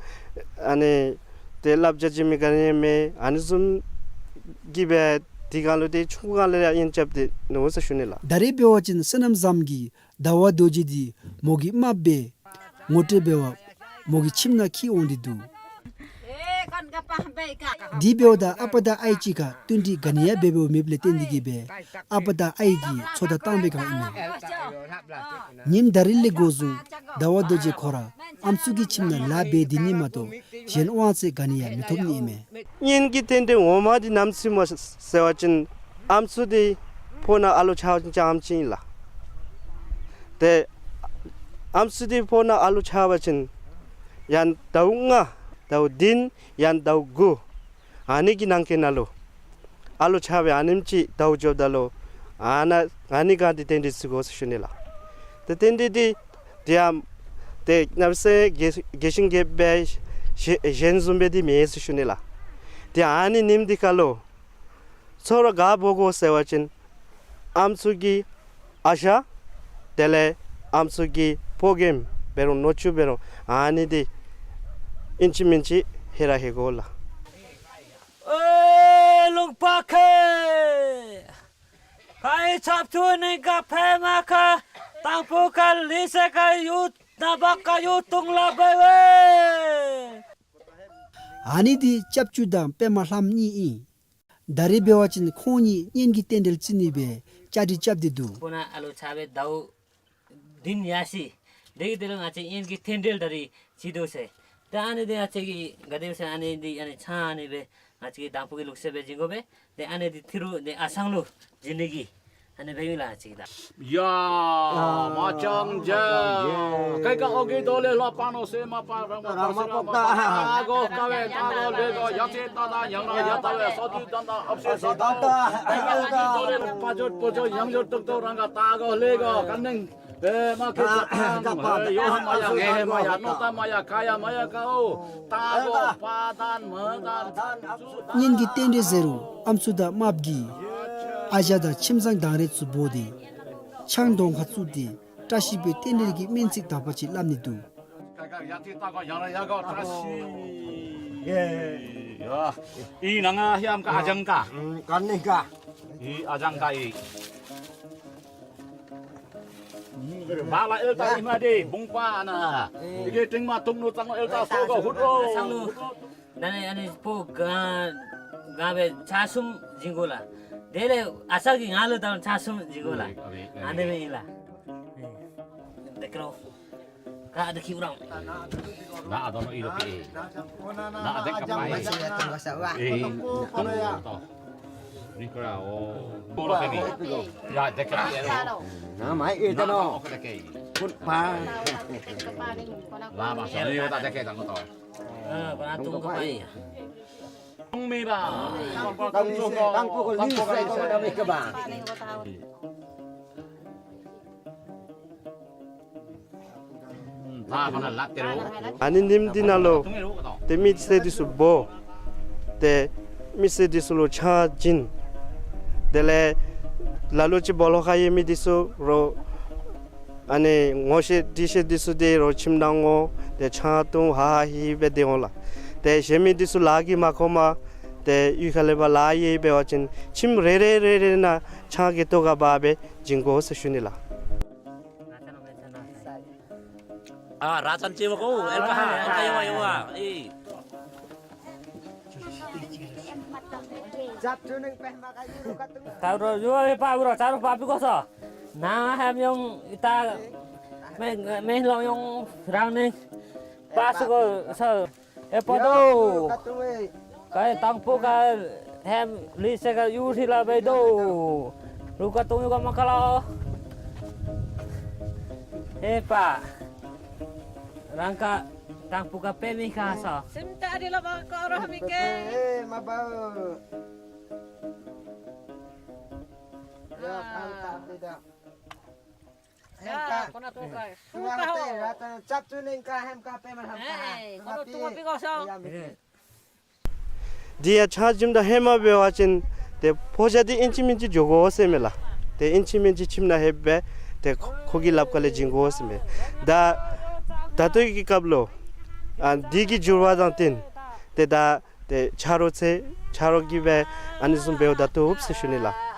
ཨ་ནི་ཏེ་བསླབ་བྱ་བྱིན་མི་ག་ནི་ཡང་མེད། ཨ་ནི་བཟུམ་གྱིས་སྦེ་དེ་སྒང་ལུ་ཏེ་ཆུང་ཀུ་སྒང་ལས་ར་གཉེན་རྐྱབ་སྟེ་ནུག་ཟེར་ཞུ་ནི་ལགས། ད་རེས་འབད་བ་ཅིན་བསོད་ནམས་བཟངམོ་གིས་ཟླ་བ་རྡོ་རྗེ་འདི་མོ་གི་རྨགཔ་སྦེ་ངོ་སྤྲོད་འབད་བར་མོ་གི་ཁྱིམ་ནང་འཁྱིད་འོང་སྟེ་འདུག། དེ་འབདཝ་ད་ཨ་པ་དང་ཨའི་གཅིག་ཁར་བསྟུན་གྲོས་ག་ནི་ཡང་འབད་འབདཝ་མེདཔ་ལས་བརྟེན་ཏེ་གིས་སྦེ་ཨ་པ་དང་ཨའི་གིས་ཚོད་ལྟ་བཏང་བའི་སྒང་ཨིན་མས། ཉིནམ་ད་རིས་ལས་འགོ་བཟུང་ཟླ་བ་རྡོ་རྗེ་ཁོ་ར་ཨམ་སྲུ་གི་ཁྱིམ་ནང་ལཱ་འབད་སྡོད་ནི་མ་གཏོགས་གཞན་དབང་ཚད་ག་ནི་ཡང་མི་ཐོབ་ནི་ཨིན་མས། གཉེན་གྱི་རྟེན་འབྲེལ་ངོ་མ་འདི་ནམ་ཚུན་སྨོ་ཟེར་བ་ཅིན་ཨམ་སྲུ་འདི་ཕོ་ནང་ཨ་ལོ་ཆགས་པ་ཅིན་ཨམ་ཅིག་ཨིན་ལགས། ཏེ་ཨམ་སྲུ་འདི་ཕོ་ནང་ཨ་ལོ་ཆགས་པ་ཅིན་ཡང་ཟླཝ་ལྔ་ཟླཝ་བདུན་ཡང་ཟླཝ་དགུ་ཨ་ནི་གི་ནང་འཁོད་ནང་ལུ་ཨ་ལོ་ཆགས་པའི་ཨ་ནེམ་ཅིག་ཟླཝ་འགྱོཝ་ད་ལུ་ཨ་ནཱ་ཨ་ནི་སྒང་འདི་རྟེན་འབྲེལ་བརྩི་དགོ་ཟེར་ཞུ་ནི་ལགས། ཏེ་རྟེན་འབྲེལ་འདི་དེ་ཡང་ཏེ་གནམ་མེད་ས་མེད་རྒྱས་རྒྱས་ཤིང་རྒྱསཔ་སྦེ་གཞན་བཟུམ་སྦེ་འདི་མེད་ཟེར་ཞུ་ནི་ལགས། ཏེ་ཨ་ནི་ཉིནམ་འདི་ཁར་ལུ་ཚོར་བ་ག་འབོ་དགོ་ཟེར་བ་ཅིན་ཨམ་སྲུ་གི་ཨ་ཞང་དེ་ལས་ཨམ་སྲུ་གི་ཕོ་རྒནམ་འབད་རུང་ནུ་གཅུང་འབད་རུང་ཨ་ནི་འདི་ཨིན་ཅི་མིན་ཅི་ཧེ་ར་ཧེ་དགོ་ལགས། ཨེ་ལུང་པ་ཁེ། ཁའི་ཆབ་ཆུ་ནི་ག་ཕེ་མ་ཁ་དང་པོ་ཁ་ལི་སེ་ཁ་ཡུ་ན་བ་ཀ་ཡུ་ཏུང་ལ་བེ་བེ། ཨ་ནི་འདི་ཆབ་ཆུ་དང་པདྨ་ལྷམ་གཉིས་ཨིན། ད་རེས་འབད་བ་ཅིན་ཁོང་གཉིས་གཉེན་གྱི་རྟེན་འབྲེལ་བརྩི་ནི་སྦེ་བཅའ་སྒྲིག་རྐྱབ་སྟེ་འདུག། ཕོ་ནང་ཨ་ལོ་ཆགས་པའི་ཟླཝ་བདུན་ཡར་སོ་ཡི། དེ་གི་དེ་ལུ་ང་བཅས་གཉེན་གྱི་རྟེན་འབྲེལ་ད་རིས་བརྩི་དོ་ཟེར། ཏེ་ཨ་ནི་འདི་ང་བཅས་ཀྱིས་ག་དེ་སྦེ་ཟེར་ཨ་ནི་འདི་ཨ་ནི་ཆང་ཨ་ནི་སྦེ་ང་བཅས་ཀྱི་དང་ཕུ་གི་ལུགས་སྲོལ་སྦེ་བྱིན་དགོ་པས། ཏེ་ཨ་ནི་འདི་ཐི་རུ་འདི་ཨ་སང་ལུ་བྱིན་ནི་གི་ཨ་ནི་སྦེ་ཨིན་ལགས་ང་བཅས་ཀྱིས་ད། ཡ་མ་ཅང་ཇ་ཀའི་ཀ་ཨོ་གི་དོ་ལེ་ལོ་པ་ནོ་སེ་མ་པ་ར་མ་པ་སེ་ར་མ་པ་ཨ་གོ་ཀ་བེ་ཏ་གོ་ལེ་གོ་ཡ་ཏེ་ཏ་ཏ་ཡང་ར་ཡ་ཏ་བེ་སོ་ཏི་ཏ་ཏ་ཨོབ་སེ་སོ་ཏ་ཨོ་ཨ་གོ་ཨོ་གི་དོ་ལེ་པ་ཇོ་པོ་ཇོ་ཡང་ཇོ་ཏོག་ཏོ་རང་ག་ཏ་གོ་ལེ་གོ་ཀ་ནེང་ཨེ་མ་ཁེ་ཨ་ཀ་པ་ཡོ་མ་ཡ་ངེ་མ་ཡ་ནོ་ཏ་མ་ཡ་ཀ་ཡ་མ་ཡ་ཀ་ཨོ་ཏ་གོ་པ་ཏན་མ་ཏན། གཉེན་གྱི་རྟེན་འབྲེལ་ཟེར་རུང་ཨམ་སྲུ་དང་རྨགཔ་གིས་ཨ་ཞང་དང་ཁྱིམ་ཚང་དང་རེ་ཚུ་འབོ་སྟེ་ཆང་གདོང་ཁར་བཙུགས་ཏེ་བཀྲ་ཤིས་པའི་རྟེན་འབྲེལ་གྱི་སྨོན་ཚིག་དག་པ་ཅིག་སླབ་ནི་འདུག། ཨི་ནང་ང་ཧེ་ཨམ་ཀ་ཨ་ཞང་ཀ། ཨམ་ཀ་ནི་ཀ། ཨི་ཨ་ཞང་ཀ་ཨི། བ་ལ་ཨེལ་ཏ་ཨི་མ་དེ་བུང་པ་ན། ཨི་གེ་ཏིང་མ་ཐུང་ནུ་ཙང་ཨེལ་ཏ་སོ་གོ་ཧུད་རོ། ད་ནི་ཨ་ནི་སྤོ་ག་ག་སྦེ་ཆ་གསུམ་བྱིན་དགོ་ལགས། དེ་ལས་ཨ་ས་གི་ང་ལུ་ད་ཆ་གསུམ་བྱིན་དགོ་ལགས། ཨ་ནི་སྦེ་ཨིན་ལགས། དེ་ཀ་རོ། ཀ་དེ་ཁྱིའུ་རང་། ན་ཨ་དོ་ནོ་ཨི་རོ་པི་ཨེ། ན་ཨ་དེ་ཀ་པ་ཨེ། ཨེ། ཏོ་ཏོ། རི་ཀ་ར་ཨོ། ཏོ་རོ་པེ་མི། ཡ་དེ་ཀ་པི་ཨེ་རོ། ན་མ་ཨེ་ཏ་ནོ། ཀུན་པ། ལ་མ་ས་ནི་ཡོ་ད་དེ་ཀ་ཏ་ནོ་ཏོ། ཨ་པ་ཏུང་ཀ་པ་ཨེ། ཨ་ནི་ཉིནམ་འདི་ནང་ལུ་ཏེ་མི་སེར་འདི་ཚུ་འབོ། ཏེ་མི་སེར་འདི་ཚུ་ལུ་ཆང་བྱིན། དེ་ལས་ལ་ལུ་ཅིག་སྦོ་ལོགས་ཁར་ཡོད་མི་འདི་ཚུ་རོགས་ཨ་ནི་ངོ་ཤེས་འདྲིས་ཤེས་འདི་ཚུ་འདི་རོགས་ཁྱིམ་ནང་འོང་། ཏེ་ཆང་འཐུང་ཧ་ཧ་ཧི་ཧི་སྦེ་སྡོད་འོང་ལགས། ཏེ་གཞན་མི་འདི་ཚུ་ལཱ་གིས་མ་ཁོམ་པར་ཏེ་གཡུས་ཁ་ལས་ཕར་ལཱ་ཡོད་འབད་བ་ཅིན་ཁྱིམ་རེ་རེ་རེ་རེ་ནང་ཆང་གི་ཐོག་ཁར་འབག་སྦེ་བྱིན་དགོ་ཟེར་ཞུ་ནི་ལགས། ཨ་ར་ཙན་ཅེ་བ་ཀོ་ཨེལ་ཀ་ཧ་ཨེལ་ཀ་ཡོ་བ་ཡོ་བ་ཨེ། ཀ་རོ་ཡོ་བ་ཧེ་པ་བུ་ར་ཙ་རོ་པ་པི་ཀོ་སོ། ནཱ་ཧེམ་ཡོང་ཨི་ཏ་མེ་མེ་ལོང་ཡོང་རང་ནི་པ་སུ་ཀོ་སོ། ཨེ་པ་དོ། ཀའི་དང་པོ་ཀ་ཧེམ་ལི་སེ་ཀ་ཡུ་རི་ལ་བེ་དོ། རུ་ཀ་ཏུང་ཡུ་ཀ་མ་ཀ་ལོ། ཨེ་པ། རང་ཀ་དང་པོ་ཀ་པེ་མི་ཁ་སོ། སིམ་ཏ་རི་ལ་བ་ཀ་རོ་མི་ཀེ། ཨེ་མ་བ། ཡ་ཁང་ཏ་པེ་ད། ཡ་ཁོ་ན་ཏོ་ཀ་སུ་ཀ་ཧོ། འདི་ཡང་ཆང་བྱིནམ་ད་ཧེ་མ་འབད་བ་ཅིན་ཏེ་ཕོ་རྒྱས་འདི་ཨིན་ཅི་མིན་ཅི་འགྱོ་དགོ་ཟེར་མས་ལགས། ཏེ་ཨིན་ཅི་མིན་ཅི་ཁྱིམ་ནང་ལྷོད་སྦེ་ཏེ་ཁོ་ཁོ་གི་ལགཔ་ཁ་ལས་བྱིན་དགོ་ཟེར་མས། ད་ད་ལྟོ་གི་སྐབས་ལུ་ཨ་འདི་གི་འགྱུར་བ་དང་བསྟུན་ཏེ་ད་ཏེ་ཆ་རོགས་ཚེ་ཆ་རོགས་ཀྱིས་སྦེ་ཨ་ནི་བཟུམ་འབདཝ་ད་བཏུབ་ཟེར་ཞུ་ནི་ལགས།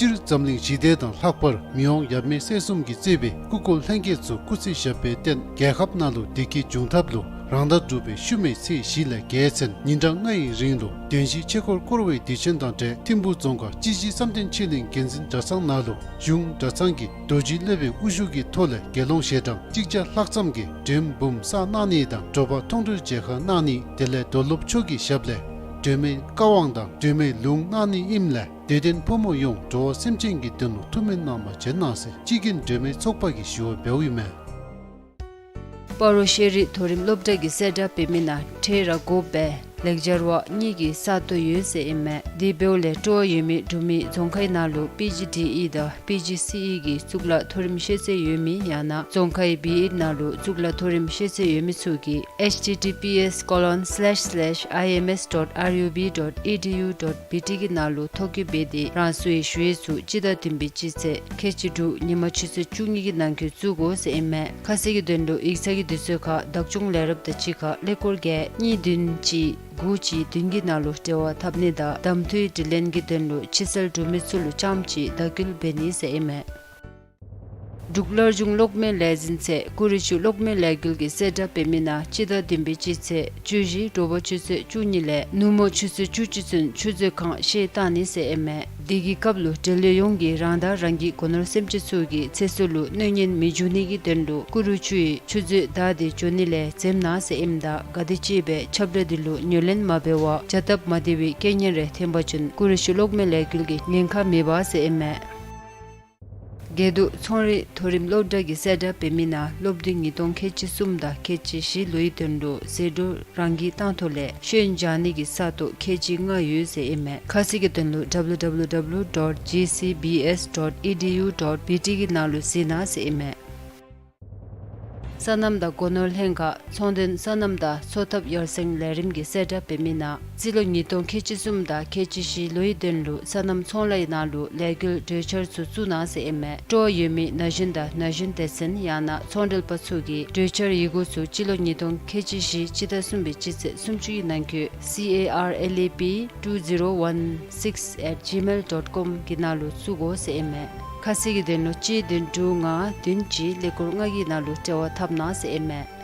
སྤྱིར་འཛམ་གླིང་ཞི་བདེ་དང་ལྷག་པར་མི་དབང་ཡབ་མེས་སྲས་གསུམ་གྱིས་གཙོས་པའི་སྐུ་འཁོར་ལྷན་རྒྱས་ཚུ་སྐུ་ཚེ་ཞབས་པད་བརྟན། རྒྱལ་ཁབ་ནང་ལུ་བདེ་སྐྱིད་འབྱུང་ཐབས་ལུ་རང་ཟླ་དྲུག་པའི་ཤུལ་མའི་ཚེས་བཞི་ལས་བརྒྱད་ཚུན་ཉིན་གྲངས་ལྔའི་རིང་ལུ་བདེན་བཞིའི་ཆོས་འཁོར་བསྐོར་བའི་དུས་ཆེན་དང་འབྲེལ་ཐིམ་ཕུག་རྫོང་ཁག་སྤྱི་བྱེ་བསམ་གཏན་ཆོས་གླིང་དགེ་འཛིན་གྲྭ་ཚང་ནང་ལུ་གཞུང་གྲྭ་ཚང་གི་རྡོ་རྗེ་སློབ་དཔོན་དབུ་བཞུགས་ཀྱི་ཐོག་ལས་དགེ་སློང་ཞལ་གྲངས་གཅིག་བརྒྱ་ལྷག་ཙམ་གྱིས་མགྲོན་འབུམ་བསགས་གནང་ནི་དང་དྲོ་པ་མཐོང་གྲོལ་མཇལ་ཁ་གནང་ནི། དེ་ལས་རྡོར་སློབ་མཆོག་གི་ཞབས་ལས་སྒྲོལ་མའི་བཀའ་དབང་དང་སྒྲོལ་མའི་ལུང་གནང་ནི་ཨིནམ་ལས་དད་ལྡན་ཕོ་མོ་ཡོངས་འགྲོ་བ་སེམས་ཅན་གྱི་དོན་ལུ་ཐུགས་སྨོན་གནང་བར་བྱོན་གནང་ཟེར་སྤྱི་རྒྱུན་སྒྲོལ་མའི་ཚོགས་པ་གིས་ཞུ་བ་འབདཝ་ཨིན་མས། སྤ་རོ་ཤེས་རིག་མཐོ་རིམ་སློབ་གྲྭ་གིས་གསལ་བསྒྲགས་འབད་མི་ནང་འཕྲལ་ར་དགོ་པའི་ལེགས་སྦྱར་བ་གཉིས་ཀྱི་ས་སྟོང་ཡོད་ཟེར་ཨིན་མས། དེ་འབདཝ་ལས་སྤྲོ་བ་ཡོད་མི་འབྲུག་མི་རྫོང་ཁའི་ནང་ལུ་པི་ཇི་ཌི་ཨི་དང་པི་ཇི་སི་ཨི་གི་གཙུག་ལག་མཐོ་རིམ་ཤེས་ཚད་ཡོད་མི་ཡང་ན་རྫོང་ཁའི་བི་ཨེཌ་ནང་ལུ་གཙུག་ལག་མཐོ་རིམ་ཤེས་ཚད་ཡོད་མི་ཚུ་གིས་ཨེཆ་ཊི་ཊི་པི་ཨེསི་ཀོ་ལོན་སི་ལེཤ་སི་ལེཤ་ཨའི་ཨེམ་ཨེསི་ཌོཊ་ཨར་ཡུ་བི་ཌོཊ་ཨི་ཌི་ཡུ་ཌོཊ་བི་ཊི་གི་ནང་ལུ་ཐོ་བཀོད་འབད་དེ་རང་སོའི་ཞུ་ཡིག་ཚུ་སྤྱི་ཟླ་བདུན་པའི་སྤྱི་ཚེས་ཁལ་གཅིག་དྲུག་ཉིན་མ་ཆུ་ཚོད་བཅུ་གཉིས་ཀྱི་ནང་འཁོད་བཙུགས་དགོ་ཟེར་ཨིན་མས། ཁ་གསལ་གྱི་དོན་ལུ་ཡིག་ཚང་གི་དུས་ཚོད་ཁར་བདག་སྐྱོང་ལས་རོགསཔ་དང་གཅིག་ཁར་ཀླད་ཀོར་བརྒྱད་གཉིས་བདུན་གཅིག་དགུ་གཅིག་བདུན་གྱི་ནང་ལུ་འབྲེལ་བ་འཐབ་ནི་དང་གདམ་འཐུའི་དྲི་ལན་གྱི་དོན་ལུ་ཕྱི་གསལ་འབྲུག་མི་ཚུ་ལུ་རྐྱངམ་གཅིག་བརྡ་བསྐུལ་འབད་ནི་ཟེར་ཨིན་མས། འབྲུག་སླར་འབྱུང་གློག་མེའི་ལས་འཛིན་ཚད་ཀུ་རུ་ཆུ་གློག་མེའི་ལས་འགུལ་གྱིས་གསལ་བསྒྲགས་འབད་མི་ནང་སྤྱི་ཟླ་བདུན་པའི་སྤྱི་ཚེས་བཅུ་བཞི་དྲོ་པ་ཆུ་ཚོད་བཅུ་གཉིས་ལས་ནུབ་མོ་ཆུ་ཚོད་བཅུ་གཅིག་ཚུན་ཆུ་མཛོད་ཁང་བཤལ་བཏང་ནི་ཟེར་ཨིན་མས། དེ་གི་སྐབས་ལུ་འབྲེལ་ཡོད་ཡོངས་ཀྱིས་རང་དང་རང་གི་སྒོ་ནོར་སེམས་ཅན་ཚུ་གི་ཚེ་སྲོག་ལུ་གནོད་ཉེན་མི་འབྱུང་ནི་གི་དོན་ལུ་ཀུ་རུ་ཆུ་ཡི་ཆུ་མཛོད་བདའ་སྟེ་འགྱོ་ནི་ལས་འཛེམ་གནང་ཟེར་ཨིནམ་ད་ག་དེ་ཅིག་སྦེ་ཁྱབ་བསྒྲགས་འདི་ལུ་ཉན་ལེན་མ་འབད་བར་བྱ་སྟབས་མ་བདེ་བའི་རྐྱེན་ངན་རེ་ཐོན་པ་ཅིན་ཀུ་རུ་ཆུ་གློག་མེའི་ལས་འགུལ་གྱིས་ཉེན་ཁ་མི་འབག་ཟེར་ཨིན་མས། དགེ་འདུན་ཚོང་རའི་མཐོ་རིམ་སློབ་གྲྭ་གི་གསལ་བསྒྲགས་འབད་མི་ནང་སློབ་ཐུན་ཉིས་སྟོང་ཁལ་གཅིག་གསུམ་དང་ཁལ་གཅིག་བཞི་ལོའི་དོན་ལུ་ཟད་འགྲོ་རང་འཁྱིད་བཏང་ཐོག་ལས་ཤོན་བཞག་ནི་གི་ས་སྟོང་ཁལ་གཅིག་ལྔ་ཡོད་ཟེར་ཨིན་མས། ཁ་གསལ་གྱི་དོན་ལུ་W W W dot G C B S dot E D U dot B T གི་ནང་ལུ་གཟིགས་གནང་ཟེར་ཨིན་མས། སོ་ནམ་དང་སྒོ་ནོར་ལྷན་ཁག་ཚོང་དོན་སོ་ནམ་དང་འཚོ་ཐབས་ཡར་སེང་ལས་རིམ་གྱི་གསལ་བསྒྲགས་འབད་མི་ནང་རྩིས་ལོ་ཉིས་སྟོང་ཁལ་གཅིག་གསུམ་དང་ཁལ་གཅིག་བཞི་ལོའི་དོན་ལུ་སོ་ནམ་ཚོང་ལཱའི་ནང་ལུ་ལས་བགོ་གྲོས་འཆར་ཚུ་བཙུགས་གནང་ཟེར་ཨིན་མས། སྤྲོ་བ་ཡོད་མི་ན་གཞོན་དང་ན་གཞོན་སྡེ་ཚན་ཡང་ན་ཚོང་འབྲེལ་པ་ཚུ་གིས་གྲོས་འཆར་ཡི་གུ་ཚུ་སྤྱི་ལོ་ཉིས་སྟོང་ཁལ་གཅིག་བཞི་སྤྱི་ཟླ་གསུམ་པའི་སྤྱི་ཚེས་སུམ་ཅུ་གི་ནང་འཁོད C A R L A P two zero one six at gmail dot com གི་ནང་ལུ་བཙུགས་དགོ་ཟེར་ཨིན་མས། ཁ་གསལ་གྱི་དོན་ལུ་གཅིག་བདུན་དྲུག་ལྔ་བདུན་གཅིག་ཀླད་ཀོར་ལྔ་གི་ནང་ལུ་འབྲེལ་བ་འཐབ་གནང་ཟེར་ཨིན་མས།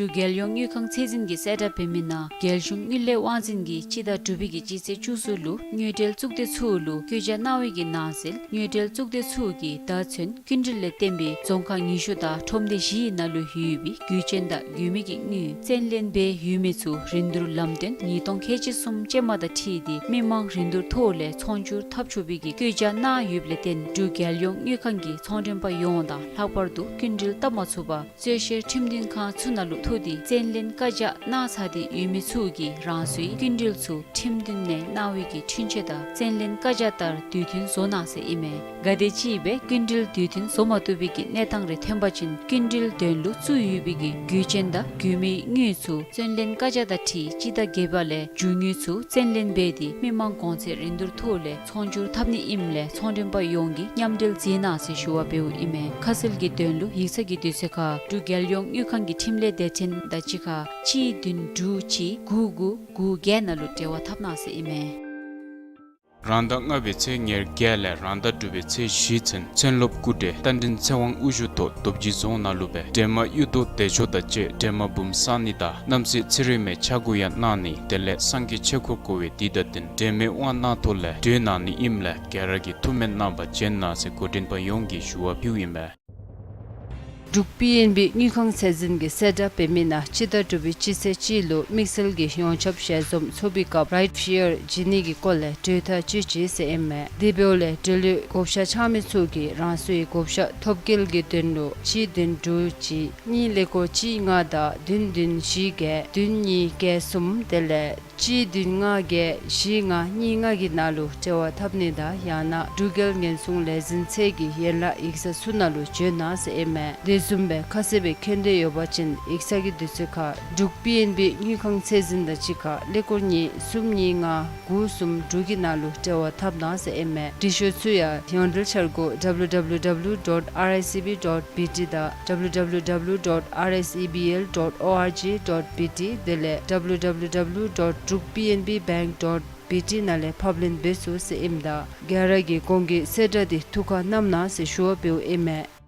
འབྲུག་རྒྱལ་ཡོངས་དངུལ་ཁང་ཚད་འཛིན་གྱི་གསལ་བསྒྲགས་འབད་མི་ནང་རྒྱལ་གཞུང་དངུལ་ལས་དབང་འཛིན་གྱིས་སྤྱི་ཟླ་དྲུག་པའི་གི་སྤྱི་ཚེས་བཅུ་གསུམ་ལུ་དངུལ་འབྲེལ་གཙུག་སྡེ་ཚུ་ལུ་བཀོད་རྒྱ་གནང་བའི་གི་ནང་གསལ་དངུལ་འབྲེལ་གཙུག་སྡེ་ཚུ་གིས་ད་ཚུན་སྐྱིན་འགྲུལ་ལས་བརྟེན་པའི་རྫོང་ཁག་ཉི་ཤུ་དང་ཁྲོམ་སྡེ་བཞིའི་ནང་ལུ་ཡོད་པའི་དགོས་ཆེན་དང་དགོས་མི་གི་དངུལ་བཙན་ལེན་འབད་ཡོད་མི་ཚུ་རིན་བསྡུར་ལམ་སྟོན་ཉིས་སྟོང་ཁལ་གཅིག་གསུམ་ཅན་མ་དང་འཁྲིལ་ཏེ་མི་མང་རིན་བསྡུར་ཐོག་ལས་ཚོང་སྒྱུར་འཐབ་ཆོག་པའི་གི་བཀོད་རྒྱ་གནང་ཡོདཔ་ལས་བརྟེན་འབྲུག་རྒྱལ་ཡོངས་དངུལ་ཁང་གིས་ཚོང་མགྲོན་པ་ཡོངས་དང་ལྷག་པར་དུ་སྐྱིན་འགྲུལ་བཏབ་མ་ཚུགས་པར་རྩོད་བཤེར་ཁྲིམས་མཐུན་ཁང་ཚུ་ནང་ལུ་ཐུག་སྟེ་བཙན་ལེན་བཀའ་རྒྱ་གནང་ཚར་ཏེ་ཡོད་མི་ཚུ་གིས་རང་སོའི་སྐྱིན་འགྲུལ་ཚུ་ཁྲིམས་མཐུན་ནས་གནང་བའི་གི་འཁྲུན་ཆོད་དང་བཙན་ལེན་བཀའ་རྒྱ་ལྟར་དུས་མཐུན་བཟོ་གནང་ཟེར་ཨིན་མས། གལ་ཏེ་ཅིག་སྦེ་སྐྱིན་འགྲུལ་དུས་མཐུན་བཟོ་མ་བཏུབ་པའི་གི་གནས་སྟངས་རེ་ཐོན་པ་ཅིན་སྐྱིན་འགྲུལ་དོན་ལུ་བཙུགས་ཡོད་པའི་གི་དགོས་ཆེན་དང་དགོས་མིའི་དངུལ་ཚུ་བཙན་ལེན་བཀའ་རྒྱ་དང་འཁྲིལ་སྤྱི་ཟླ་བརྒྱད་པ་ལས་རྒྱུ་དངུལ་ཚུ་བཙན་ལེན་འབད་དེ་མི་མང་གོང་ཚད་རིན་བསྡུར་ཐོག་ལས་ཚོང་སྒྱུར་འཐབ་ནི་ཨིནམ་ལས་ཚོང་མགྲོན་པ་ཡོངས་ཀྱིས་མཉམ་འབྲེལ་མཛད་གནང་ཟེར་ཞུ་བ་འབདཝ་ཨིན་མས། ཁ་གསལ་གྱི་དོན་ལུ་ཡིག་ཚང་གི་དུས་ཚོད་ཁར་འབྲུག་རྒྱལ་ཡོངས་དངུལ་ཁང་གི་ཁྲིམས་ལས་སྡེ་ཚན་དང་གཅིག་ཁར་གཅིག་བདུན་དྲུག་གཅིག་དགུ་དགུ་དགུ་བརྒྱད་ནང་ལུ་འབྲེལ་བ་འཐབ་གནང་ཟེར་ཨིན་མས། རང་ཟླ་ལྔ་པའི་ཚེས་ཉེར་བརྒྱད་ལས་རང་ཟླ་དྲུག་པའི་ཚེས་བཞི་ཚུན་མཚན་སློབ་སྐུ་བགྲེས་རྟ་མགྲིན་ཚེ་དབང་དབུ་བཞུགས་ཐོག་རྡོ་རྗེ་རྫོང་ནང་ལུ་སྦེ་སྒྲོལ་མ་གཡུ་ཐོག་བདེ་མཆོག་དང་བཅས་སྒྲོལ་མ་འབུམ་བསང་ནི་དང་རྣམ་སྲས་ཚེ་རིང་མའི་ཕྱག་སྐོར་ཡང་གནང་ནི་དེ་ལས་སངས་རྒྱས་ཆོས་འཁོར་བསྐོར་བའི་འདི་དང་བསྟུན་སྒྲོལ་མའི་དབང་གནང་ཐོག་ལས་གྲོལ་གནང་ནི་ཨིནམ་ལས་ག་ར་གིས་ཐུགས་སྨོན་གནང་བར་བྱོན་གནང་ཟེར་འགོ་འདྲེན་པ་ཡོངས་ཀྱིས་ཞུ་བ་ཕུལཝ་ཨིན་མས། འབྲུག་པི་ཨེན་བི་དངུལ་ཁང་ཚད་འཛིན་གྱི་གསལ་བསྒྲགས་འབད་མི་ནང་སྤྱི་ཟླ་དྲུག་པའི་སྤྱི་ཚེས་གཅིག་ལུ་དམིགས་བསལ་གྱི་ཡོངས་ཁྱབ་ཞལ་འཛོམས་ཚོགས་པའི་སྐབས་རའིཊ་ཕི་ཡར་བྱིན་ནི་གི་སྐོར་ལས་གྲོས་ཐག་བཅད་ཅི་ཟེར་ཨིན་མས། དེ་འབདཝ་ལས་འབྲེལ་ཡོད་བགོ་བཤའ་འཆང་མི་ཚུ་གིས་རང་སོའི་བགོ་བཤའ་ཐོབ་སྐལ་གྱི་དོན་ལུ་གཅིག་བདུན་དྲུག་གཅིག་གཉིས་ཀླད་ཀོར་གཅིག་ལྔ་དང་བདུན་བདུན་བཞི་བརྒྱད་བདུན་གཉིས་བརྒྱད་གསུམ་དེ་ལས་གཅིག་བདུན་ལྔ་བརྒྱད་བཞི་ལྔ་གཉིས་ལྔ་གི་ནང་ལུ་འབྲེལ་བ་འཐབ་ནི་དང་ཡང་ན་འབྲུག་རྒྱལ་ཉེན་སྲུང་ལས་འཛིན་ཚད་ཀྱི་ཡན་ལག་ཡིག་ཚང་ཚུ་ནང་ལུ་བྱོན་གནང་ཟེར་ཨིན་མས། དེ་བཟུམ་སྦེ་ཁ་གསལ་སྦེ་མཁྱེན་འདོད་ཡོད་པ་ཅིན་ཡིག་ཚང་གི་དུས་ཚོད་ཁར་འབྲུག་པི་ཨེན་བི་དངུལ་ཁང་ཚད་འཛིན་དང་གཅིག་ཁར་ཀླད་ཀོར་གཉིས་གསུམ་གཉིས་ལྔ་དགུ་གསུམ་དྲུག་གི་ནང་ལུ་འབྲེལ་བ་འཐབ་གནང་ཟེར་ཨིན་མས། འབྲི་ཤོག་ཚུ་ཡང་ཡོངས་འབྲེལ་འཆར་སྒོ་W W W dot R I C B dot B T དང་W W W dot R S E B L dot org dot B T དེ་ལས་W W W dot druk P N B bank dot B T ནང་ལས་ཕབ་ལེན་འབད་ཚུགས་ཟེར་ཨིནམ་ད་ག་ར་གིས་གོང་གི་གསལ་བསྒྲགས་འདི་ཐུགས་ཁར་བསྣམ་གནང་ཟེར་ཞུ་བ་འབདཝ་ཨིན་མས།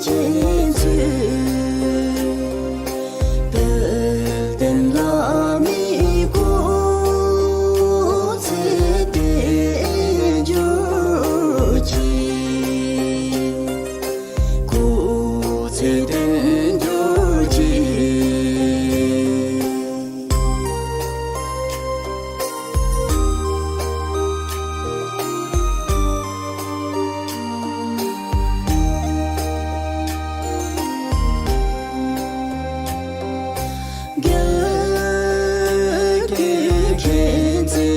ཅན་ཚུལ། དཔལ་ལྡན་བླ་མའི་སྐུ་ཚེ་བརྟན་གྱུར་ཅིག། སྐུ་ཚེ་བརྟན་གྱུར་ཅིག། རྒྱལ་ཀུན་མཁྱེན་བརྩེ་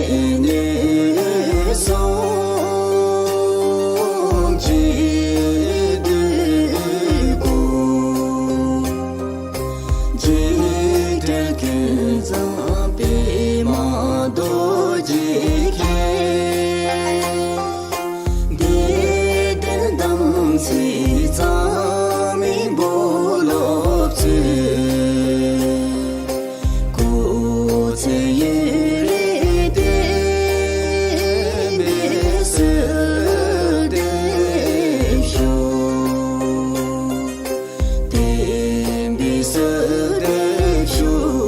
ནུས་གསུམ་གཅིག་ཏུ་བསྒོམ། འཇིགས་བྲལ་ཀུན་བཟང་པདྨ་རྡོ་རྗེ་མཁྱེན། དད་ལྡན་དམ་ཚིག་གཙང་མའི་སྦོ་ལོགས་ཚུད། སྐུ་ཚེ་ཡུན་རིང་བརྟན་པའི་ཚུལ་དུ་ཤོག། བརྟན་པའི་ཚུལ་དུ་ཤོག།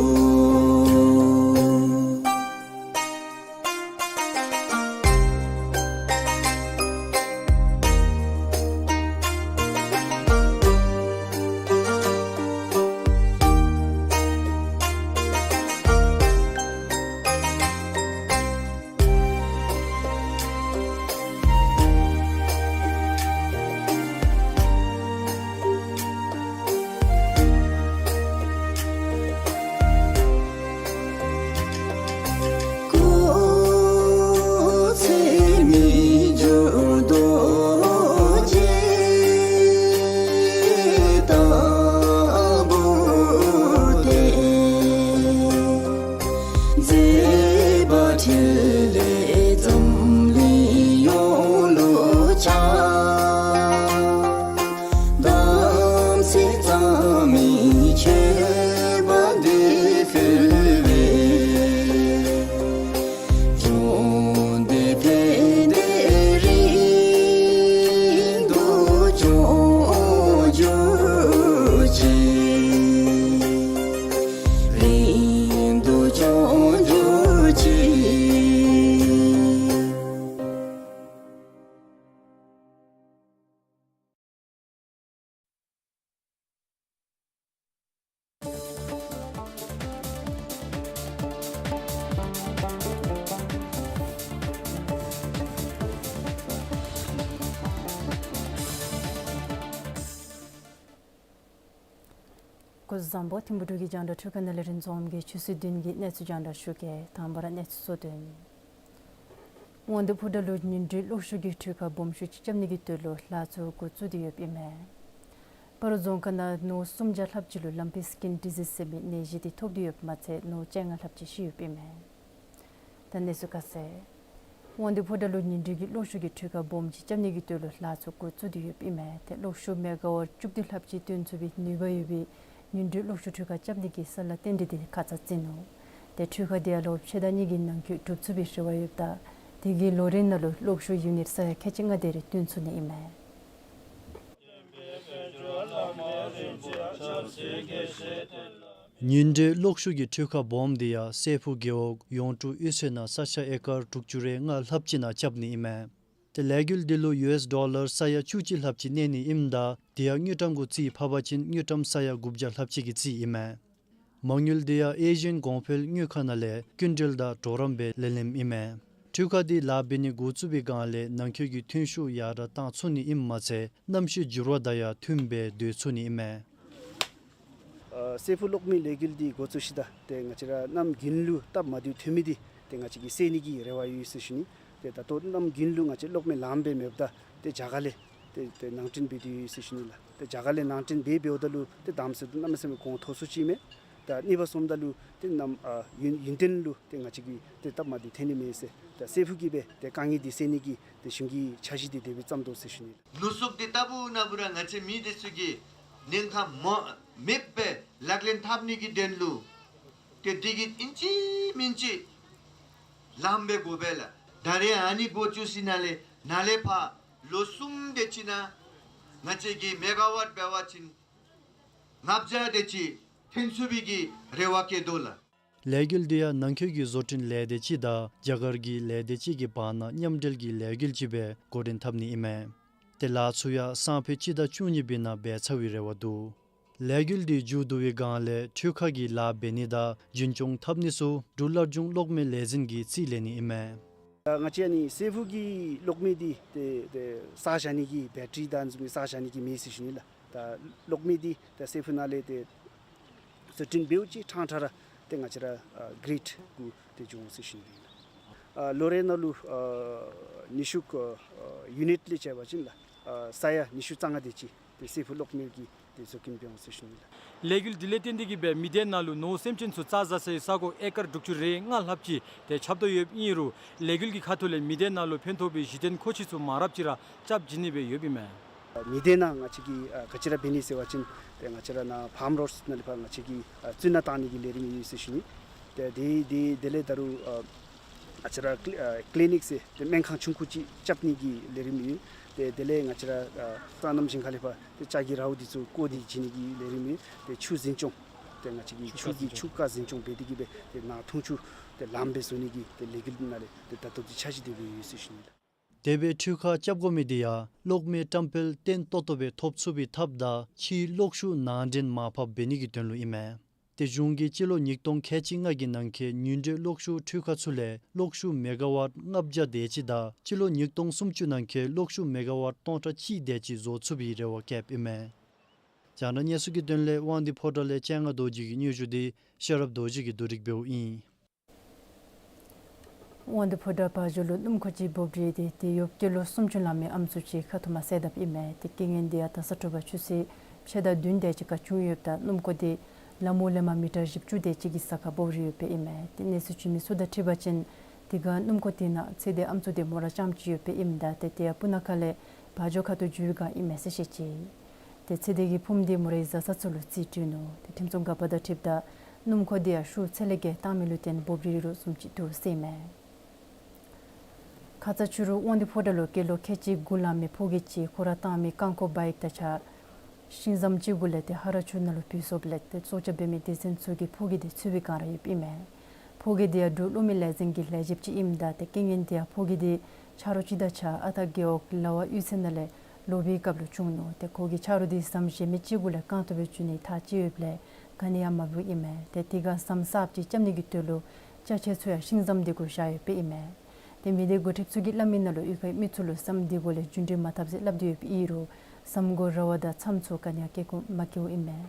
སྐུ་ཚེ་མི་འགྱུར་རྡོ་རྗེ་ལྟ་བུར་བརྟན། མཛད་པ་འཕྲིན་ལས་འཛམ་གླིང་ཡོངས་ལུ་ཁྱབ། དམ་ཚིག་གཙང་མའི་མཆོད་པ་འདི་ཕུལ་བས། བཅོམ་ལྡན་ཕན་བདེ་རིང་དུ་བྱུང་གྱུར་ཅིག། རིང་དུ་བྱུང་གྱུར་ཅིག། སྐུ་གཟུགས་བཟང་པོ། ཐིམ་ཕུག་འབྲུག་གི་རྒྱང་བསྒྲགས་འཕྲུལ་ཁང་ནང་ལས་རིན་འཛོམས་ཀྱིས་ཆུ་ཚོད་བདུན་གྱི་གནས་ཚུལ་རྒྱང་བསྒྲགས་ཞུ་གེ། དང་པ་ར་གནས་ཚུལ་གཙོ་དོན། དབང་འདུས་ཕོ་བྲང་ལུ་ཉིན་དྲོད་གློག་ཤུགས་ཀྱི་འཕྲུལ་ཁང་སྦོམ་ཤོས་ཅིག་རྐྱབ་ནི་གི་དོན་ལུ་ལཱ་ཚུ་འགོ་བཙུགས་ཏེ་ཡོདཔ་ཨིན་མས། སྤ་རོ་རྫོང་ཁག་ནང་ནོར་སུམ་བརྒྱ་ལྷགཔ་ཅིག་ལུ་ལམ་པའི་སི་ཀིན་ཌི་ཛིསི་ཟེར་མི་ནད་གཞི་འདི་ཐོབ་སྟེ་ཡོདཔ་མ་ཚད་ནོར་བཅོ་ལྔ་ལྷགཔ་ཅིག་ཤི་ཡོདཔ་ཨིན་མས། ད་གནས་ཚུལ་ཁ་གསལ། དབང་འདུས་ཕོ་བྲང་ལུ་ཉིན་དྲོད་ཀྱི་གློག་ཤུགས་ཀྱི་འཕྲུལ་ཁང་སྦོམ་ཅིག་རྐྱབ་ནི་གི་དོན་ལུ་ལཱ་ཚུ་འགོ་བཙུགས་ཏེ་ཡོདཔ་ཨིན་མས། ཏེ་གློག་ཤུགས་མེ་ག་ཝཊ་བཅུ་བདུན་ལྷགཔ་ཅིག་བཏོན་ཚུགས་པའི་ནུས་པ་ཡོད་པའི་ཉིན་དྲོད་གློག་ཤུགས་འཕྲུལ་ཁང་རྐྱབ་ནི་གི་ས་ལཱ་རྟེན་འབྲེལ་འདི་ཁ་ཙ་བརྩིས་ནུག། ཏེ་འཕྲུལ་ཁང་འདི་ཡང་ལོ་ཕྱེད་དང་གཉིས་ཀྱི་ནང་འཁོད་གྲུབ་ཚུགས་པའི་རེ་བ་ཡོདཔ་ད་དེ་གིས་ལོ་རེ་ནང་ལུ་གློག་ཤུགས་ཡུ་ནིཊ་ས་ཡ་ཁལ་གཅིག་ལྔ་དེ་རེ་བཏོན་ཚུགས་ནི་ཨིན་མས། ཉིན་དྲོད་གློག་ཤུགས་ཀྱི་འཕྲུལ་ཁང་སྦོམ་འདི་ཡང་སྲས་ཕུག་རྒེད་འོག་ཡོངས་ཀྲུག་གཡུས་ཚན་ནང་ས་ཆ་ཨེ་ཀར་དྲུག་ཅུ་རེ་ལྔ་ལྷགཔ་ཅིག་ནང་རྐྱབ་ནི་ཨིན་མས། ཏེ་ལས་འགུལ་འདི་ལུ་ཡུ་ཨེསི་ཌོ་ལར་ས་ཡ་བཅུ་གཅིག་ལྷགཔ་ཅིག་གནས་ནི་ཨིནམ་ད་དེ་ཡང་དངུལ་ཀྲམ་གུ་རྩིས་ཕབ་པ་ཅིན་དངུལ་ཀྲམ་ས་ཡ་དགུ་བརྒྱ་ལྷགཔ་ཅིག་གི་རྩིས་ཨིན་མས། མ་དངུལ་འདི་ཡང་ཨེ་ཤི་ཡན་གོང་འཕེལ་དངུལ་ཁང་ནང་ལས་སྐྱིན་འགྲུལ་དང་གྲོགས་རམ་སྦེ་ལེན་ལེནམ་ཨིན་མས། འཕྲུལ་ཁང་འདི་ལཱ་འབད་ནི་འགོ་བཙུགས་པའི་སྒང་ལས་ནང་འཁོད་ཀྱི་ཐོན་ཤུགས་ཡར་དྲག་བཏང་ཚུགས་ནི་ཨིནམ་མ་ཚད་གནམ་གཤིས་འགྱུར་བ་དང་ཡང་མཐུནམ་སྦེ་སྡོད་ཚུགས་ནི་ཨིན་མས། ཨ་སྲས་ཕུག་གློག་མེའི་ལས་འགུལ་འདི་འགོ་བཙུགས་ཤི་ད་ཏེ་ང་བཅས་ར་གནམ་དགུན་ལུ་སྟབས་མ་བདེཝ་ཐོན་མི་འདི་ཏེ་ང་བཅས་ཀྱིས་སེལ་ནི་གི་རེ་བ་ཡོད་ཟེར་ཞུ་ནི། ཏེ་ད་ལྟོ་གནམ་དགུན་ལུ་ང་བཅས་གློག་མེ་ལངམ་སྦེ་མེདཔ་ད་ཏེ་རྒྱ་གར་ལས་ཏེ་ཏེ་ནང་འདྲེན་འབད་དེ་ཡོད་ཟེར་ཞུ་ནི་ལགས། ཏེ་རྒྱ་གར་ལས་ནང་འདྲེན་འབད་འབདཝ་ད་ལུ་ཏེ་དམ་ཟེར་དུ་གནམ་མེད་ས་མེད་གོང་མཐོ་སུ་ཅིག་མས། ད་གཉིས་པ་སོངམ་ད་ལུ་ཏེ་གནམ་ཨ་ཡུན་ཡུན་བརྟན་ལུ་ཏེ་ང་བཅས་ཀྱིས་ཏེ་སྟབས་མ་བདེཝ་ཐོན་ནི་མས་ཟེར་ད་སྲས་ཕུག་གིས་སྦེ་ཏེ་དཀའ་ངལ་འདི་སེལ་ནི་གི་ཏེ་གཞུང་གི་འཆར་གཞི་འདི་དེ་སྦེ་བརྩམས་དོ་ཟེར་ཞུ་ནི་ལགས། ནུ་གསུག་འདི་ལྟ་བུ་ན་བུ་ར་ང་བཅས་མི་འདི་ཚུ་གིས་ཉེན་ཁ་མ་མེདཔ་སྦེ་ལག་ལེན་འཐབ་ནི་གི་དོན་ལུ་ཏེ་འདི་གི་ཨིན་ཅི་མིན་ཅི་ལངམ་སྦེ་དགོ་པས་ལགས། ད་རེས་ཨ་ནི་འགོ་བཙུགས་ཞིནམ་ལས་ནཱ་ལས་ཕར་ལོ་གསུམ་དེ་ཅིག་ནང་ ང་བཅས་ཀྱིས་མེ་ག་ཝཊ་འབད་བ་ཅིན་ལྔ་བརྒྱ་དེ་ཅིག་ཐོན་ཚུགས་པའི་གི་རེ་བ་བསྐྱེད་དོ་ལགས། ལས་འགུལ་འདི་ཡང་ནང་འཁོད་ཀྱི་བཟོ་སྐྲུན་ལས་སྡེ་ཅིག་དང་རྒྱ་གར་གྱི་ལས་སྡེ་ཅིག་གི་བར་ན་མཉམ་འབྲེལ་གྱི་ལས་འགུལ་ཅིག་སྦེ་འགོ་འདྲེན་འཐབ་ནི་ཨིན་མས། ཏེ་ལཱ་ཚུ་ཡང་སང་ཕོད་སྤྱི་ཟླ་བཅུ་གཉིས་པའི་ནང་འབད་ཚར་བའི་རེ་བ་འདུག། ལས་འགུལ་འདི་མཇུག་བསྡུ་བའི་སྒང་ལས་འཕྲུལ་ཁ་གི་ལཱ་འབད་ནི་དང་རྒྱུན་སྐྱོང་འཐབ་ནི་ཚུ་འབྲུག་སླར་འབྱུང་གློག་མེ་ལས་འཛིན་གྱིས་རྩིས་ལེན་ནི་ཨིན་མས། ང་བཅས་ཨ་ནི་སེར་ཕུ་གི་གློག་མེ་འདི་ཏེ་ཏེ་བསགས་བཞག་ནི་གི་བེ་ཊ་རི་དང་བཟུམ་མའི་བསགས་བཞག་ནི་གི་མེ་ཟེར་ཞུ་ནི་ལགས། ད་གློག་མེ་འདི་ད་སེར་ཕུ་ནང་ལས་ཏེ་བཟོ་སྐྲུན་འབདཝ་ཅིག་ཕྲང་ཕྲང་ར་ཏེ་ང་བཅས་ར་ཨ་གི་རིཌ་གུ་ཏེ་འབྱུང་འོང་ཟེར་ཞུ་ནི་ཨིན་ལགས། ཨ་ལོ་རེ་ནང་ལུ་ཨ་ནུས་ཤུགས་ཨ་ཡུ་ནིཊ་ལས་བྱ་བ་ཅིན་ལགས་ཨ་ས་ཡ་ཉི་ཤུ་རྩ་ལྔ་དེ་ཅིག་ཏེ་སེར་ཕུ་གློག་མེ་གི་ཏེ་བཟོ་སྐྲུན་འབད་འོང་ཟེར་ཞུ་ནི་ལགས། ལས་འགུལ་འདི་ལས་བརྟེན་ཏེ་གིས་སྦེ་མི་སྡེ་ནང་ལུ་ནོར་སེམས་ཅན་ཚུ་རྩྭ་བཟའ་སའི་ས་གོ་ཨེ་ཀར་དྲུག་ཅུ་རེ་ལྔ་ལྷགཔ་ཅིག་ཏེ་ཁྱབ་དོ་ཡོདཔ་ཨིན་རུང་ལས་འགུལ་གྱི་ཁ་ཐུག་ལས་མི་སྡེ་ནང་ལུ་ཕན་ཐོགས་པའི་གཞི་རྟེན་མཁོ་ཆེ་ཚུ་མང་རབས་ཅིག་ར་རྐྱབ་བྱིན་ནི་སྦེ་ཡོདཔ་ཨིན་མས། མི་སྡེ་ནང་ང་བཅས་ཀྱིས་ཨ་ག་ཅི་ར་འབད་ནི་ཟེར་བ་ཅིན་ཏེ་ང་བཅས་ར་ནཱ་ཕཱམ་རོཌ་ནང་ལས་ཕར་ང་བཅས་ཀྱིས་ཨ་བཙུན་ནང་བཏང་ནི་གི་ལས་རིམ་ཡོད་ཟེར་ཞུ་ནི། ཏེ་དེ་དེ་དེ་ལས་ད་རུང་ཨ་ང་བཅས་ར་ཀི་ལི་ཨ་ཀི་ལི་ནིཀ་ཟེར་ཏེ་སྨན་ཁང་ཆུང་ཀུ་ཅིག་རྐྱབ་ནི་གི་ལས་རིམ་ཡོད། ཏེ་དེ་ལས་ང་བཅས་ར་ཨ་སོ་ནམ་ཞིང་ཁ་ལས་ཕར་ཏེ་ལྕགས་ཀྱི་རཝ་འདི་ཚུ་བརྐོ་སྟེ་བྱིན་ནི་གི་ལས་རིམ་ཡོད། ཏེ་ཆུ་འཛིན་སྐྱོང་ཏེ་ང་བཅས་ཀྱིས་ཆུ་གི་ཆུ་རྐ་འཛིན་སྐྱོང་འབད་དེ་གིས་སྦེ་ཏེ་ནཱ་འཐུང་ཆུ་ཏེ་ལམ་སྦེ་བཟོ་ནི་གི་ཏེ་ལས་འགུལ་ནང་ལས་ཏེ་ད་ལྟོ་འདི་འཆར་གཞི་དེ་སྦེ་ཡོད་ཟེར་ཞུ་ནི་ལགས། དེ་སྦེ་འཕྲུལ་ཁ་རྐྱབ་དགོ་མི་འདི་ཡང་གློག་མེ་བཀྲམ་སྤེལ་བརྟན་ཏོག་ཏོ་སྦེ་ཐོབ་ཚུགས་པའི་ཐབས་དང་ཕྱིའི་གློག་ཤུགས་ནང་འདྲེན་མར་ཕབ་འབད་ནི་གི་དོན་ལུ་ཨིན་མས། ཏེ་གཞུང་གིས་སྤྱི་ལོ་ཉིས་སྟོང་ཁལ་གཅིག་ལྔ་གི་ནང་འཁོད་ཉུང་འབྲེལ་གློག་ཤུགས་འཕྲུལ་ཁ་ཚུ་ལས་གློག་ཤུགས་མེ་ག་ཝཊ་ལྔ་བརྒྱ་དེ་ཅིག་དང་སྤྱི་ལོ་ཉིས་སྟོང་སུམ་ཅུ་ནང་འཁོད་གློག་ཤུགས་མེ་ག་ཝཊ་སྟོང་ཕྲག་གཅིག་དེ་ཅིག་བཟོ་ཚུགས་པའི་རེ་བ་བསྐྱེདཔ་ཨིན་མས། རྒྱང་བསྒྲགས་གནས་ཚུལ་གྱི་དོན་ལས་དབང་འདུས་ཕོ་བྲང་ལས་སྤྱན་སྔ་རྡོ་རྗེ་གི་སྙན་ཞུ་འདི་ཤེས་རབ་རྡོ་རྗེ་གིས་བསྡུ་སྒྲིག་འབདཝ་ཨིན། དབང་འདུས་ཕོ་བྲང་བ་འཇོ་ལུ་སྣུམ་འཁོར་ཅིག་འབོ་འབྲིང་ཏེ་དེད་གཡོགཔ་སྐྱེས་ལོ་སུམ་ཅུ་ལང་མི་ཨམ་སྲུ་ཅིག་ཁ་ཐུག་མ་བསད་དཔ་ཨིན་མས། ཏེ་རྐྱེན་ངན་འདི་ཡང་ད་ས་དྲོ་པ་ཆུ་ཚོད་ཕྱེད་དང་བདུན་དེ་ཅིག་ཁར་བྱུང་ཡོདཔ་ད་སྣུམ་འཁོར་འདི་ལམ་འོག་ལས་མར་མི་ཊར་བཞི་བཅུ་དེ་ཅིག་གི་ས་ཁར་འབོ་འབྲིང་ཡོདཔ་ཨིན་མས། ཏེ་གནས་ཚུལ་བྱིན་མི་ཚུ་དང་འཁྲིལ་བ་ཅིན་དེ་སྒང་སྣུམ་འཁོར་དེ་ནང་ཚེ་འདས་ཨམ་སྲུ་དེ་མོ་ར་རྐྱངམ་ཅིག་ཡོདཔ་ཨིནམ་ད་ཏེ་དེ་ཡང་སྤུ་ན་ཁ་ལས་བ་འཇོ་ཁ་ཐུག་འགྱོ་བའི་སྒང་ཨིན་མས་ཟེར་བཤད་ཅི། ཏེ་ཚེ་འདས་ཀྱི་ཕུངམ་འདི་མོ་རའི་བཟའ་ཚང་ཚུ་ལུ་རྩིས་སྤྲོད་ནུག། ཏེ་ཁྲིམས་སྲུང་འགག་པ་དང་འཁྲིལཝ་ད་སྣུམ་འཁོར་འདི་ཡང་ཤུགས་ཚད་ལས་བརྒལ་བཏང་མི་ལུ་བརྟེན་འབོ་འབྲིང་རུང་བཟུམ་ཅིག་འདུག་ཟེར་ཨིན་མས། ཁ་ཙ་ཕྱི་རུ་དབང་འདུས་ཕོ་བྲང་ལུ་སྐྱེས་ལོ་ཁལ་གཅིག་དགུ་ལང་མི་ཕོ་སྐྱེས་ཅིག་ཁོ་ར་བཏང་མི་རྐང་འཁོར་བ་ཡིག་དང་གཅིག་ཁར་ཤིང་ཟམ་ཅིག་གུ་ལས་ཏེ་ཧ་ར་ཆུ་ནང་ལུ་བུད་སོངམ་ལས་ཏེ་སྲོག་སྐྱབས་འབད་མི་སྡེ་ཚན་ཚུ་གིས་ཕོ་སྐྱེས་དེ་འཚོལ་བའི་བསྒང་ར་ཡོདཔ་ཨིན་མས། ཕོ་སྐྱེས་དེ་ཡང་འབྲུག་གློག་མེ་ལས་འཛིན་གྱི་ལས་བྱེདཔ་ཅིག་ཨིནམ་ད་ཏེ་རྐྱེན་ངན་འདི་ཡང་ཕོ་སྐྱེས་དེ་ཆ་རོགས་ཅིག་དང་གཅིག་ཁར་ཨ་སྟག་རྒེད་འོག་ལ་བ་གཡུས་ཚན་ནང་ལས་ལོག་པའི་སྐབས་ལུ་བྱུང་ནུག། ཏེ་ཁོ་གིས་ཆ་རོགས་དེ་ཟམ་གཞན་མི་ཅིག་གུ་ལས་རྐང་སྟོང་སྦེ་འཛུལ་ནི་ཐག་བཅད་ཡོདཔ་ལས་ག་ནི་ཡང་མ་འབད་བར་ཨིན་མས། ཏེ་དེ་སྒང་ཟམ་གསརཔ་ཅིག་རྐྱབ་ནི་གི་དོན་ལུ་ཅ་ཆས་ཚུ་ཡང་ཤིང་ཟམ་དེ་གུ་བཞག་ཡོདཔ་ཨིན་མས། ཏེ་མི་སྡེ་འགོ་ཁྲིདཔ་ཚུ་གིས་སླབ་མི་ནང་ལུ་གཡུས་ཁའི་མི་ཚུ་ལུ་ཟམ་དེ་གུ་ལས་རྒྱུན་འགྲུལ་མ་འཐབ་ཟེར་སླབ་སྟེ་ཡོདཔ་ཨིན་རུང་ཟམ་གུ་ར་བ་དང་མཚམས་ཚུ་ག་ནི་ཡང་བཀལ་མ་བཀལཝ་ཨིན་མས།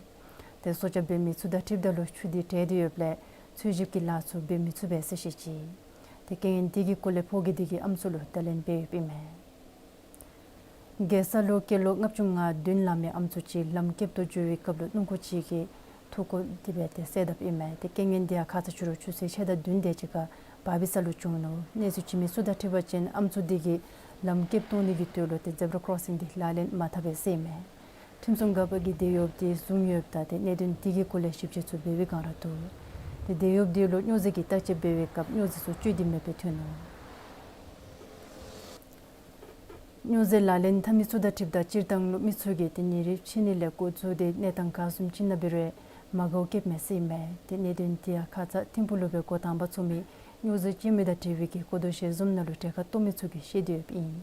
ཏེ་སྲོག་སྐྱབས་འབད་མི་ཚུ་དང་འཁྲིལཝ་ད་ལུ་ཆུ་དེ་བྲལ་ཏེ་ཡོདཔ་ལས་འཚོལ་ཞིབ་ཀྱི་ལཱ་ཚུ་འབད་མི་ཚུགས་པས་ཟེར་བཤད་ཅི། ཏེ་རྐྱེན་ངན་དེ་གི་སྐོར་ལས་ཕོ་སྐྱེས་དེ་གིས་ཨམ་སྲུ་ལུ་བརྡ་ལན་འབད་ཡོདཔ་ཨིན་མས། རྒྱལ་ས་ལུ་སྐྱེས་ལོ་ལྔ་བཅུ་ང་བདུན་ལང་མི་ཨམ་སྲུ་ཅིག་ལམ་སྐེདཔ་ཐོག་འགྱོ་བའི་སྐབས་ལུ་སྣུམ་འཁོར་ཅིག་གིས་འཐུ་བཀོ་སྟེ་སྦེ་ཏེ་བསད་དཔ་ཨིན་མས། ཏེ་རྐྱེན་ངན་དེ་ཡང་ཁ་ཙ་ཕྱི་རུ་ཆུ་ཚོད་ཕྱེད་དང་བདུན་དེ་ཅིག་ཁར་བར་བའི་ས་ལུ་བྱུང་ནུག། གནས་ཚུལ་བྱིན་མི་ཚུ་དང་འཁྲིལ་བ་ཅིན་ཨམ་སྲུ་དེ་གིས་ལམ་སྐེདཔ་གཏོང་ནི་གི་དོན་ལུ་ཏེ་ཛེབ་ར་ཀོརོ་སིང་དེ་ལག་ལེན་མ་འཐབ་པས་ཟེར་ཨིན་མས། ཁྲིམས་སྲུང་འགག་པ་གིས་དེད་གཡོགཔ་དེ་བཟུང་ཡོདཔ་ད་ཏེ་གནད་དོན་དེ་གི་སྐོར་ལས་ཞིབ་དཔྱད་ཚུ་འབད་བའི་བསྒང་ར་འདུག། ཏེ་དེད་གཡོགཔ་དེ་ལུ་སྨྱོ་རྫས་ཀྱི་བརྟག་དཔྱད་འབད་བའི་སྐབས་སྨྱོ་རྫས་ཚུ་སྤྱོད་དེ་མེདཔ་སྦེ་ཐོན་ནུག། སྨྱོ་རྫས་ལག་ལེན་འཐབ་མི་ཚུ་དང་འཁྲིལཝ་ད་སྤྱིར་བཏང་ལུ་མི་ཚུ་གིས་ཏེ་ཉིན་རེ་ཕྱི་ནི་ལས་འགོ་བཙུགས་ཏེ་གནས་སྟངས་ག་བཟུམ་ཅིག་ནང་འབད་རུང་མ་དགའཝ་བསྐྱེདཔ་མས་ཟེར་ཨིན་མས། ཏེ་གནད་དོན་དེ་ཡང་ཁ་ཙ་ཐིམ་ཕུག་ལུ་སྦེ་འགོ་དང་པ་ཚུགས་མི་སྨྱོ་རྫས་སྤྱོད་མི་དང་འབྲེལ་བའི་གི་གོ་བསྡུར་ཞལ་འཛོམས་ནང་ལུ་གྲལ་ཁར་གཏོགས་མི་ཚུ་གིས་བཤད་དེ་ཡོདཔ་ཨིན།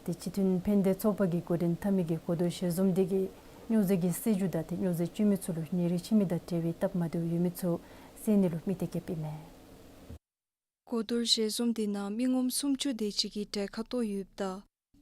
ཏེ་སྤྱི་མཐུན་ཕན་བདེ་ཚོགས་པ་གིས་འགོ་འདྲེན་འཐབ་མི་གི་གོ་བསྡུར་ཞལ་འཛོམས་དེ་གིས་སྨྱོ་རྫས་ཀྱི་སེལ་རྒྱུ་དང་ཏེ་སྨྱོ་རྫས་སྤྱོད་མི་ཚུ་ལུ་ཉིན་རེ་ཕྱི་མི་དང་འབྲེལ་བའི་སྟབས་མ་བདེཝ་ཡོད་མི་ཚུ་སེལ་ནི་ལུ་དམིགས་ཏེ་བསྐྱེདཔ་ཨིན་མས། གོ་བསྡུར་ཞལ་འཛོམས་དེ་ནང་མི་ངོམ་སུམ་ཅུ་དེ་ཅིག་གིས་གྲལ་ཁར་གཏོགས་ཡོདཔ་ད་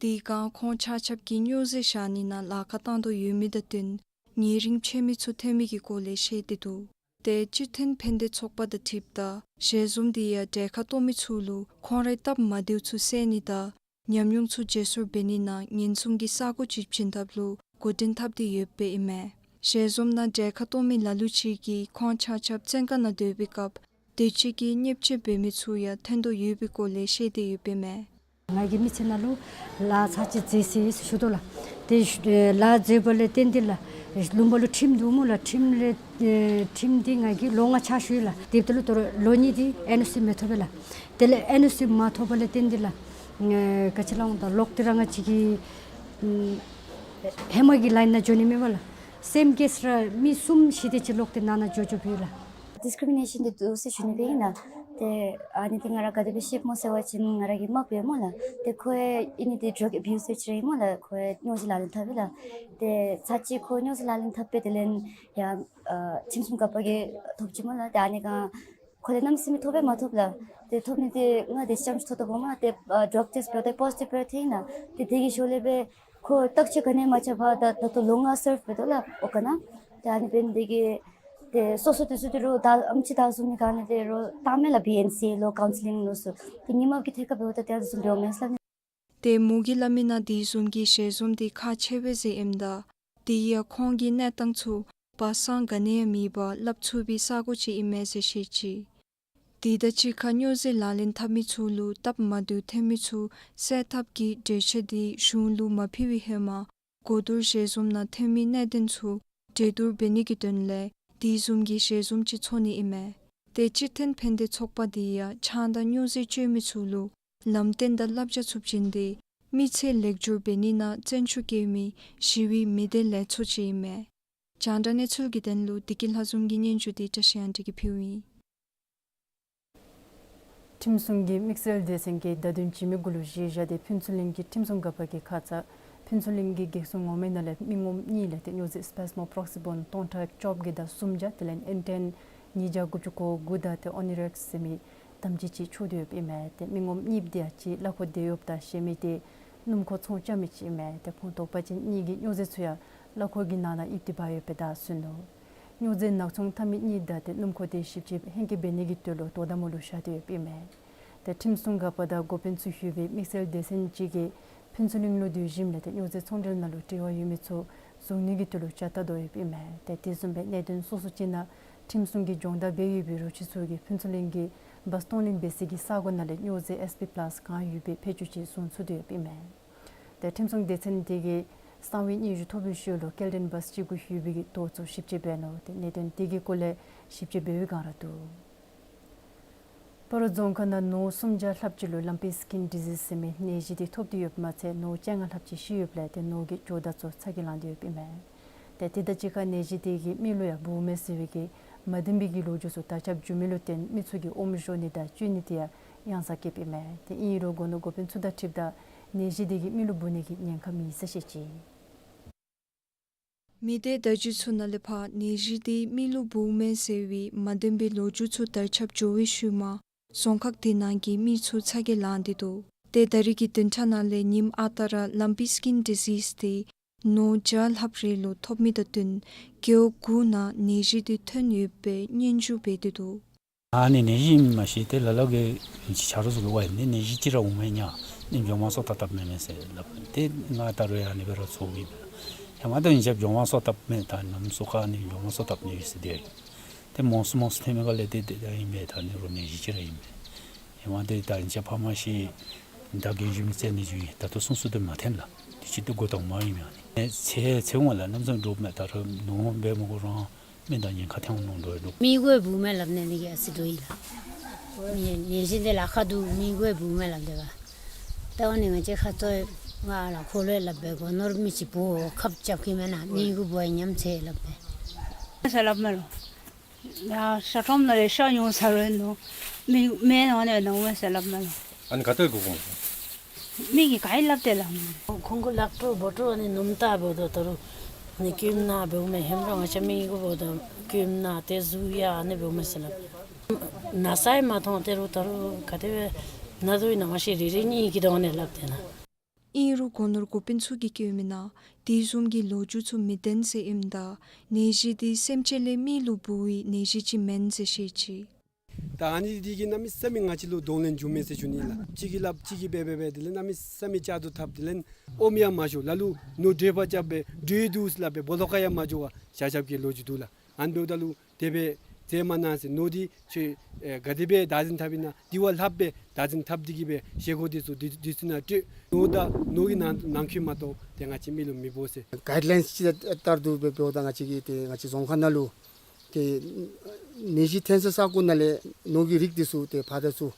དེ་སྒང་ཁོང་ཆ་ཁྱབ་ཀྱིས་སྨྱོ་རྫས་བཞག་ནི་ནང་ལཱ་ཁག་བཏང་དོ་ཡོད་མི་དང་བསྟུན་ཉེ་རིང་ཕྱད་མི་ཚུ་ཐོན་མི་གི་སྐོར་ལས་བཤད་དེ་འདུག། ཏེ་སྤྱི་མཐུན་ཕན་བདེ་ཚོགས་པ་དང་འཁྲིལཝ་ད་ཞལ་འཛོམས་དེ་ཡང་གྲལ་ཁར་གཏོགས་མི་ཚུ་ལུ་ཁོང་རའི་སྟབས་མ་བདེཝ་ཚུ་སེལ་ནི་དང་ཉམས་མྱོང་ཚུ་བརྗེ་སོར་འབད་ནི་ནང་ཉེན་སྲུང་གི་ས་གོ་ཅིག་བྱིན་ཐབས་ལུ་འགོ་འདྲེན་འཐབ་སྟེ་ཡོདཔ་ཨིན་མས། ཞལ་འཛོམས་ནང་གྲལ་ཁར་གཏོགས་མི་ལ་ལུ་ཅིག་གིས་ཁོང་ཆ་ཁྱབ་བཙོན་ཁང་ནང་སྡོད་པའི་སྐབས་དུས་ཅི་གི་བརྙས་བཅོས་འབད་མི་ཚུ་ཡང་ཐོན་དོ་ཡོད་པའི་སྐོར་ལས་བཤད་དེ་ཡོདཔ་ཨིན་མས། ང་གིས་མི་ཚེ་ནང་ལུ་ལཱ་ཚར་གཅིག་མཛད་ཟེར་ཞུ་དོ་ལགས། ཏེ་ལཱ་མཛད་པ་ལས་བརྟེན་ཏེ་ལགས་ལུང་པ་ལུ་ཁྲིམས་འདུག་སྨོ་ལགས། ཁྲིམས་ལས་ཨེ་ཁྲིམས་འདི་ང་གིས་ལོ་ལྔ་ཕྱག་ཞུ་ཡི་ལགས། དེ་འབདཝ་ད་ལུ་ད་རུང་ལོ་གཉིས་འདི་ཨེན་ཨོ་སི་མི་ཐོབ་པས་ལགས། དེ་ལས་ཨེན་ཨོ་སི་མ་ཐོབ་པ་ལས་བརྟེན་ཏེ་ལགས་ཨེ་ག་ཅི་སླབ་འོང་ད་ལོག་སྟེ་ར་ང་བཅས་ཀྱིས་ཨམ་ ཧེ་མ་གི་ལའིན་ནང་འགྱོ་ནི་མེད་པས་ལགས། སེམ་ཀེསི་ར་མི་གསུམ་བཞི་དེ་ཅིག་ལོག་སྟེ་ནང་ན་འགྱོ་འགྱོཝ་ཨིན་ལགས། ཌིསི་ཀི་རི་མི་ནེ་ཤཱན་འདི་འདུག་ཟེར་ཞུ་ནི་སྦེ་ཨིན་ལགས། ཏེ་ཨ་ནི་འདི་ང་ར་ག་དེ་སྦེ་ཤེསཔ་སྨོ་ཟེར་བ་ཅིན་ང་ར་གི་མགཔ་ཨིན་སྨོ་ལགས། ཏེ་ཁོ་ཨ་ནི་འདི་ཌྲག་ཨེ་བིའུ་སར་ཅིག་ར་ཨིན་སྨོ་ལགས། ཁོ་ཨ་སྨྱོ་རྫས་ལག་ལེན་འཐབ་ཨིན་ལགས། ཏེ་ཚར་གཅིག་ཁོ་སྨྱོ་རྫས་ལག་ལེན་འཐབ་སྦེ་དེ་ལས་ཡར་ཨ་ཁྲིམས་སྲུང་འགག་པ་གིས་ཐོབ་ཅི་སྨོ་ལགས། ཏེ་ཨ་ནི་སྒང་ཁོ་ལུ་གནམ་མེད་ས་མེད་ཐོབ་སྦེ་མ་ཐོབ་ལགས། ཏེ་ཐོབ་ནི་འདི་ང་དེ་ཅིག་ཐོབ་དོ་སྨོ་ལགས། ཏེ་ཨ་ཌྲག་ཊེསི་འབདཝ་ད་པོ་ཟི་ཊིབ་སྦེ་ཐོན་ལགས། ཏེ་དེ་གི་ཞོར་ལས་སྦེ་ཁོ་བརྟག་དཔྱད་ག་ནི་ཡང་མ་རྐྱབ་པར་ད་ད་ལྟོ་ལོ་ལྔ་སརབ་འབད་དོ་ལགས་ཨོ་ཀ་ནང་། ཏེ་ཨ་ནི་འབད་ནི་དེ་གིས་ཏེ་སོ་སོ་དེ་ཚུ་དེ་རུ་ད་ཨམ་ཆི་ད་བཟུམ་མའི་སྒང་ནང་དེ་རུ་བཏང་མས་ལགས། བི་ཨེན་སི་ལོ་ཀའུན་སི་ལིང་ལོ་ཚུ། ཏེ་ཉིནམ་གི་ཐད་ཁར་འབདཝ་ད་ཏེ་ཨ་ནི་བཟུམ་འབདཝ་མས་ལགས། ཏེ་མོ་གིས་སླབ་མི་ནང་དེ་བཟུམ་གྱི་ཞལ་འཛོམས་འདི་ཁག་ཆེ་བས་ཟེར་ཨིནམ་ད་དེ་ཡང་ཁོང་གི་གནས་སྟངས་ཚུ་སྦ་གསང་ག་ནི་ཡང་མེད་པར་སླབ་ཚུགས་པའི་ས་གོ་ཅིག་ཨིན་མས་ཟེར་བཤད་ཅི། དེ་དང་གཅིག་ཁར་སྨྱོ་རྫས་ལག་ལེན་འཐབ་མི་ཚུ་ལུ་སྟབས་མ་བདེཝ་ཐོན་མི་ཚུ་སེལ་ཐབས་ཀྱི་གྲོས་ཆོད་འདི་གཞུང་ལུ་མ་ཕུལ་བའི་ཧེ་མ་གོ་བསྡུར་ཞལ་འཛོམས་ནང་ཐོན་མི་གནད་དོན་ཚུ་གྲོས་བསྡུར་འབད་ནི་གི་དོན་ལས་དེ་བཟུམ་གྱི་ཞལ་འཛོམས་ཅིག་ཚོགས་ནི་ཨིན་མས། ཏེ་སྤྱིར་བཏོན་ཕན་བདེ་ཚོགས་པ་འདི་ཡང་ཆང་དང་སྨྱོ་རྫས་སྤྱོད་མི་ཚུ་ལུ་ལམ་སྟོན་དང་བསླབ་བྱ་ཚུ་བྱིན་ཏེ་མི་ཚེ་ལེགས་བསྒྱུར་འབད་ནི་ནང་བརྩོན་ཤུགས་བསྐྱེད་མི་ཞི་བའི་མི་སྡེ་ལས་ཚོགས་ཅིག་ཨིན་མས། རྒྱང་བསྒྲགས་གནས་ཚུལ་གྱི་དོན་ལུ་བདེ་སྐྱིད་ལྷ་འཛོམས་ཀྱི་སྙན་ཞུ་འདི་བཀྲ་ཤིས་དབང་འདུས་ཀྱིས་ཕུལཝ་ཨིན། ཁྲིམས་སྲུང་གི་དམིགས་བསལ་སྡེ་ཚན་གྱིས་བརྡ་དོན་བྱིན་མི་གུ་ལུ་གཞི་བཞག་སྟེ་ཕུན་ཚོགས་གླིང་གི་ཁྲིམས་སྲུང་འགག་པ་གི་ཁ་ཙ་ཕུན་ཚོགས་གླིང་གི་སྒེག་སོ་ངོ་མའི་ནང་ལས་མི་ངོམ་གཉིས་ལས་ཏེ་སྨྱོ་རྫས་སྤེསི་མོ་པི་རོག་སི་བཱོན་སྟོང་ཕྲག་བཅོ་བརྒྱད་དང་སུམ་བརྒྱ་དེ་ལས་ཨེན་ཊེན་ཉིས་བརྒྱ་དགུ་བཅུ་གོ་དགུ་དང་ཏེ་ཨོ་ནི་རེགསི་ཟེར་མི་དམ་སྦྱིས་ཅིག་འཕྱོག་སྟེ་ཡོདཔ་ཨིན་མས། ཏེ་མི་ངོམ་གཉིས་འདི་ཡང་གཅིག་གླ་འཁོར་དེ་ཡོདཔ་ད་གཞན་མི་འདི་སྣུམ་འཁོར་ཚོང་རྐྱབ་མི་ཅིག་ཨིན་མས། ཏེ་ཁོང་དོགས་པ་ཅན་གཉིས་ཀྱིས་སྨྱོ་རྫས་ཚུ་ཡང་གླ་འཁོར་གྱི་ནང་ན་ཡིབ་སྟེ་འབག་ཡོདཔ་སྦེ་བདའ་ཟུན་ནུག། སྨྱོ་རྫས་ནག་ཚོང་འཐབ་མི་གཉིས་དང་ཏེ་སྣུམ་འཁོར་དེ་ཞིབ་དཔྱད་ལྷན་སྐྱེལ་འབད་ནི་གི་དོན་ལུ་དོ་དམ་འོག་ལུ་བཞག་སྟེ་ཡོདཔ་ཨིན་མས། ཏེ་ཁྲིམས་སྲུང་འགག་པ་དང་འགོ་དཔོན་ཚུ་ཡོད་པའི་དམིགས་བསལ་སྡེ་ཚན་ཅིག་གིས་ཕུན་ཚོགས་གླིང་ལུ་སྡོད་ཞིནམ་ལས་ཏེ་སྨྱོ་རྫས་ཚོང་འབྲེལ་ནང་ལུ་འབྲེལ་བ་ཡོད་མི་ཚུ་བཟུང་ནི་གི་དོན་ལུ་བྱ་ལྟ་དོ་ཡོདཔ་ཨིན་མས། ཏེ་དེ་བཟུམ་སྦེ་གནད་དོན་སོ་སོ་ཅིག་ནང་ཁྲིམས་སྲུང་གི་སྦྱོང་བརྡར་འབད་ཡོད་པའི་རོགས་ཅིག་ཚུ་གིས་ཕུན་ཚོགས་གླིང་གི་བཱསི་གཏོང་ལེན་འབད་སའི་གི་ས་གོ་ནང་ལས་སྨྱོ་རྫས་ཨེསི་པི་པ་ལཱས་གང་ཡོད་པའི་ཕད་ཅུང་ཅིག་བཟུང་ཚུགས་ཏེ་ཡོདཔ་ཨིན་མས། ཏེ་ཁྲིམས་སྲུང་སྡེ་ཚན་དེ་གིས་གསང་བའི་སྙན་ཞུ་ཐོབ་པའི་ཤུལ་ལུ་སྐྱེལ་འདྲེན་བཱསི་ཅིག་གུ་ཡོད་པའི་གི་རྡོ་ཚུ་ཞིབ་དཔྱད་འབད་ནུག། ཏེ་གནད་དོན་དེ་གི་སྐོར་ལས་ཞིབ་དཔྱད་འབད་བའི་སྒང་ར་འདུག། སྤ་རོ་རྫོང་ཁག་ནང་ནོར་སུམ་བརྒྱ་ལྷགཔ་ཅིག་ལུ་ལམ་པི་སི་ཀིན་ཌི་ཟིསི་ཟེར་མི་ནད་གཞི་དེ་ཐོབ་སྟེ་ཡོདཔ་མ་ཚད་ནོར་བཅོ་ལྔ་ལྷགཔ་ཅིག་ཤི་ཡོདཔ་ལས་ཏེ་ནོར་གྱི་ཇོ་བདག་ཚུ་ཚ་གྱང་ལང་སྟེ་ཡོདཔ་ཨིན་མས། ཏེ་དེ་དང་གཅིག་ཁར་ནད་གཞི་དེ་གིས་མི་ལུ་ཡང་འབུཝ་མས་ཟེར་བའི་གི་མ་བདེན་པའི་གི་ལོ་རྒྱུས་ཚུ་དར་ཁྱབ་འགྱོ་མི་ལུ་བརྟེན་མི་ཚུ་གིས་ཨོམ་བཞོ་ནི་དང་བཅོས་ནི་དེ་ཡང་ཡང་ཟ་བསྐྱེདཔ་ཨིན་མས། ཏེ་ཨིན་རུང་སྒོ་ནོར་འགོ་དཔོན་ཚུ་དང་འཁྲིལཝ་ད་ནད་གཞི་དེ་གིས་མི་ལུ་འབུ་ནི་གི་ཉེན་ཁ་མེད་ཟེར་བཤད་ཅི། མི་སྡེ་བརྡ་བརྒྱུད་ཚུ་ནང་ལས་ཕར་ནད་གཞི་དེ་མི་ལུ་འབུཝ་མས་ཟེར་བའི་མ་བདེན་པའི་ལོ་རྒྱུས་ཚུ་དར་ཁྱབ་འགྱོ་བའི་ཤུལ་མ་རྫོང་ཁག་དེ་ནང་གི་མི་ཚུ་ཚ་གྱང་ལང་སྟེ་འདུག། ཏེ་ད་རེས་ཀྱི་བདུན་ཕྲག་ནང་ལས་ཉིནམ་ཨ་རྟག་ར་ལམ་པི་སི་ཀིན་ཌི་ཟིསི་དེ་ནོར་བརྒྱ་ལྷགཔ་རེ་ལུ་ཐོབ་མི་དང་བསྟུན་རྒེད་འོག་དགུ་ནང་ནད་གཞི་དེ་ཐོན་ཡོད་པའི་སྙན་ཞུ་འབད་དེ་འདུག། ཨ་ནི་ནད་གཞི་ཨིནམ་མ་ཤེས། ཏེ་ལ་ལུ་གིས་ཆ་རོགས་ཚུ་གིས་ཝའི་ཨ་ནི་ནད་གཞི་ཅིག་ར་འོང་མས་ཉ། ཨ་ནི་མགྱོགས་མ་སོ་ཐབ་བཏབ་མི་མས་ཟེར་སླབ། ཏེ་ང་ད་རུང་ཡང་ཨ་ནི་སྦེ་ར་ཚོརཝ་ཨིན་པས། ཧེ་མ་ད་ཨིན་ཅི་མགྱོགས་མ་སོ་ཐབ་མས། ད་ནམ་སོ་ཁ་ཨ་ནི་མགྱོགས་མ་སོ་ཐབ་ནི་ཡོད་ཟེར་དེ། ཏེ་མོ་སུ་མོ་སུ་ཐོན་མི་ག་ལས་ཏེ་དེ་ད་ཨིན་པས། ད་ནི་རོགས་ནད་གཞི་ཅིག་ར་ཨིན་པས། ཧེ་མ་ཏེ་ད་ཨིན་ཅི་ཕ་མ་ཤི་ད་རྒན་གཞོནམ་བཙས་ནི་ཅིག་ཨིན། ད་ལྟོ་སུ་སུ་ཏེ་མ་ཐོན་ལགས། དེ་ཅིག་ཏེ་འགོ་དང་པ་ཨིན་མས། ཨ་ནི་ཚེ་ཚེ་འོང་ལགས། གནམ་མེད་ས་མེད་འདྲོག་མས། ད་རུང་ནོར་འབད་མི་དགོ་རུང་མི་དང་ཉེན་ཁ་ཐོན་འོང་མནོ་འདྲོག་འདུག། མི་གུ་འབུཝ་མས་སླབ་ནི་འདི་གིས་ཨ་ཙི་འདྲོག་ཡི་ལགས། ནད་གཞི་འདི་ལཱ་ཁག་འདུག། མི་གུ་འབུཝ་མས་སླབ་དེས་པ། ད་ཨ་ནི་ང་བཅས་ཁ་ཙ་ང་ལུ་ཁོ་ལུ་སླབ་པས། སྒོ་ནོར་མི་ཅིག་འབུ་ཁབ་རྐྱབ་ཀྱི་མེན་ན། མི་གུ་འབུཝ་ཉམས་ཚེ་སླབ་པས། ཟེར་སླབ་མས་ལོ། ཡ་ཤ་ཁྲོམ་ནང་ལས་ཤ་ཉོ་ཟ་རུང་ནོར་མི་མེན་ཨ་ནི་ནོར་མས་ཟེར་སླབ་མས་ལོ། ཨ་ནི་ག་ཏེ་གོ་གོ། མི་གིས་ག་ཡི་སླབ་སྟེ་སླབ་མས། ཁོང་གུ་ལག་འཕྲོ་འབོ་འཕྲོ་ཨ་ནི་ནུམ་ད་འབདཝ་ད་ད་རུང་ཨ་ནི་སྐྱོན་ན་འབདཝ་མས། ཧེ་མ་ར་ང་བཅས་མི་གུ་འབདཝ་ད་སྐྱོན་ན་ཏེ་གཟུགས་ཡ་ཨ་ནི་འབདཝ་མས་ཟེར་སླབ། ན་ཚ་ཡང་མ་མཐོང་། ད་རུང་ད་རུང་ག་དེ་སྦེ་ན་དོ་ཨིན་ན་མ་ཤེས། རེ་རེ་གཉིས་ཀྱིས་དོ་ཨ་ནི་སླབ་སྟེ་ན། ཨིན་རུང་སྒོ་ནོར་འགོ་དཔོན་ཚུ་གིས་བཀོད་མི་ནང་དེ་བཟུམ་གྱི་ལོ་རྒྱུས་ཚུ་མི་བདེན་ཟེར་ཨིནམ་ད་ནད་གཞི་དེ་སེམས་ཅན་ལས་མི་ལུ་འབུ་བའི་ནད་གཞི་ཅིག་མེན་ཟེར་བཤད་ཅི། ད་ཨ་ནི་འདི་གིས་གནམ་མེད་ས་མེད་ང་བཅས་ལུ་གདོང་ལེན་འབྱུངམ་མས་ཟེར་ཞུ་ནི་ལགས། གཅིག་གིས་སླབ་གཅིག་གིས་འབད་འབད་འབད་དེ་ལས་གནམ་མེད་ས་མེད་བཅག་ཏུ་འཐབ། དེ་ལས་ཨོམ་ཡང་མ་བཞོ། ལ་ལུ་ནོར་འདྲེས་པ་རྐྱབ་སྦེ་འདྲེས་འདུག་ཟེར་སླབ་སྦེ་སྦོ་ལོགས་ཁར་ཡང་མ་འགྱོ་བར་བཞག་བཞགཔ་གི་ལོ་རྒྱུས་འདུག་ལགས། ཨ་ནི་འབདཝ་ད་ལུ་དེ་སྦེ་མཛད་མ་གནང་ཟེར། ནོར་འདི་ཁྱོད་ཨེ་ག་དེ་སྦེ་བདག་འཛིན་འཐབ་ཨིན་ན། དེ་བ་ལྷགཔ་སྦེ་བདག་འཛིན་འཐབ་འདི་གིས་སྦེ་བཞེས་སྒོ་འདི་ཚུ་འདི་འདི་ཚུ་ནང་སྤྲོད། ནོར་དང་ནོར་གྱི་ནང་ནང་འཁོད་མ་གཏོགས་ཏེ་ང་བཅས་མི་ལུ་མི་འབོ་ཟེར། གའིཌ་ལའིནསི་ཅིག་ལྟར་དུ་འབད་འབདཝ་ད་ང་བཅས་ཀྱི་ཏེ་ང་བཅས་རྫོང་ཁག་ནང་ལུ་ཏེ་ནད་གཞི་ཐོན་ས་ས་གོ་ནང་ལས་ནོར་གྱི་རིགས་འདི་ཚུ་ཏེ་ཕར་དང་ཚུར་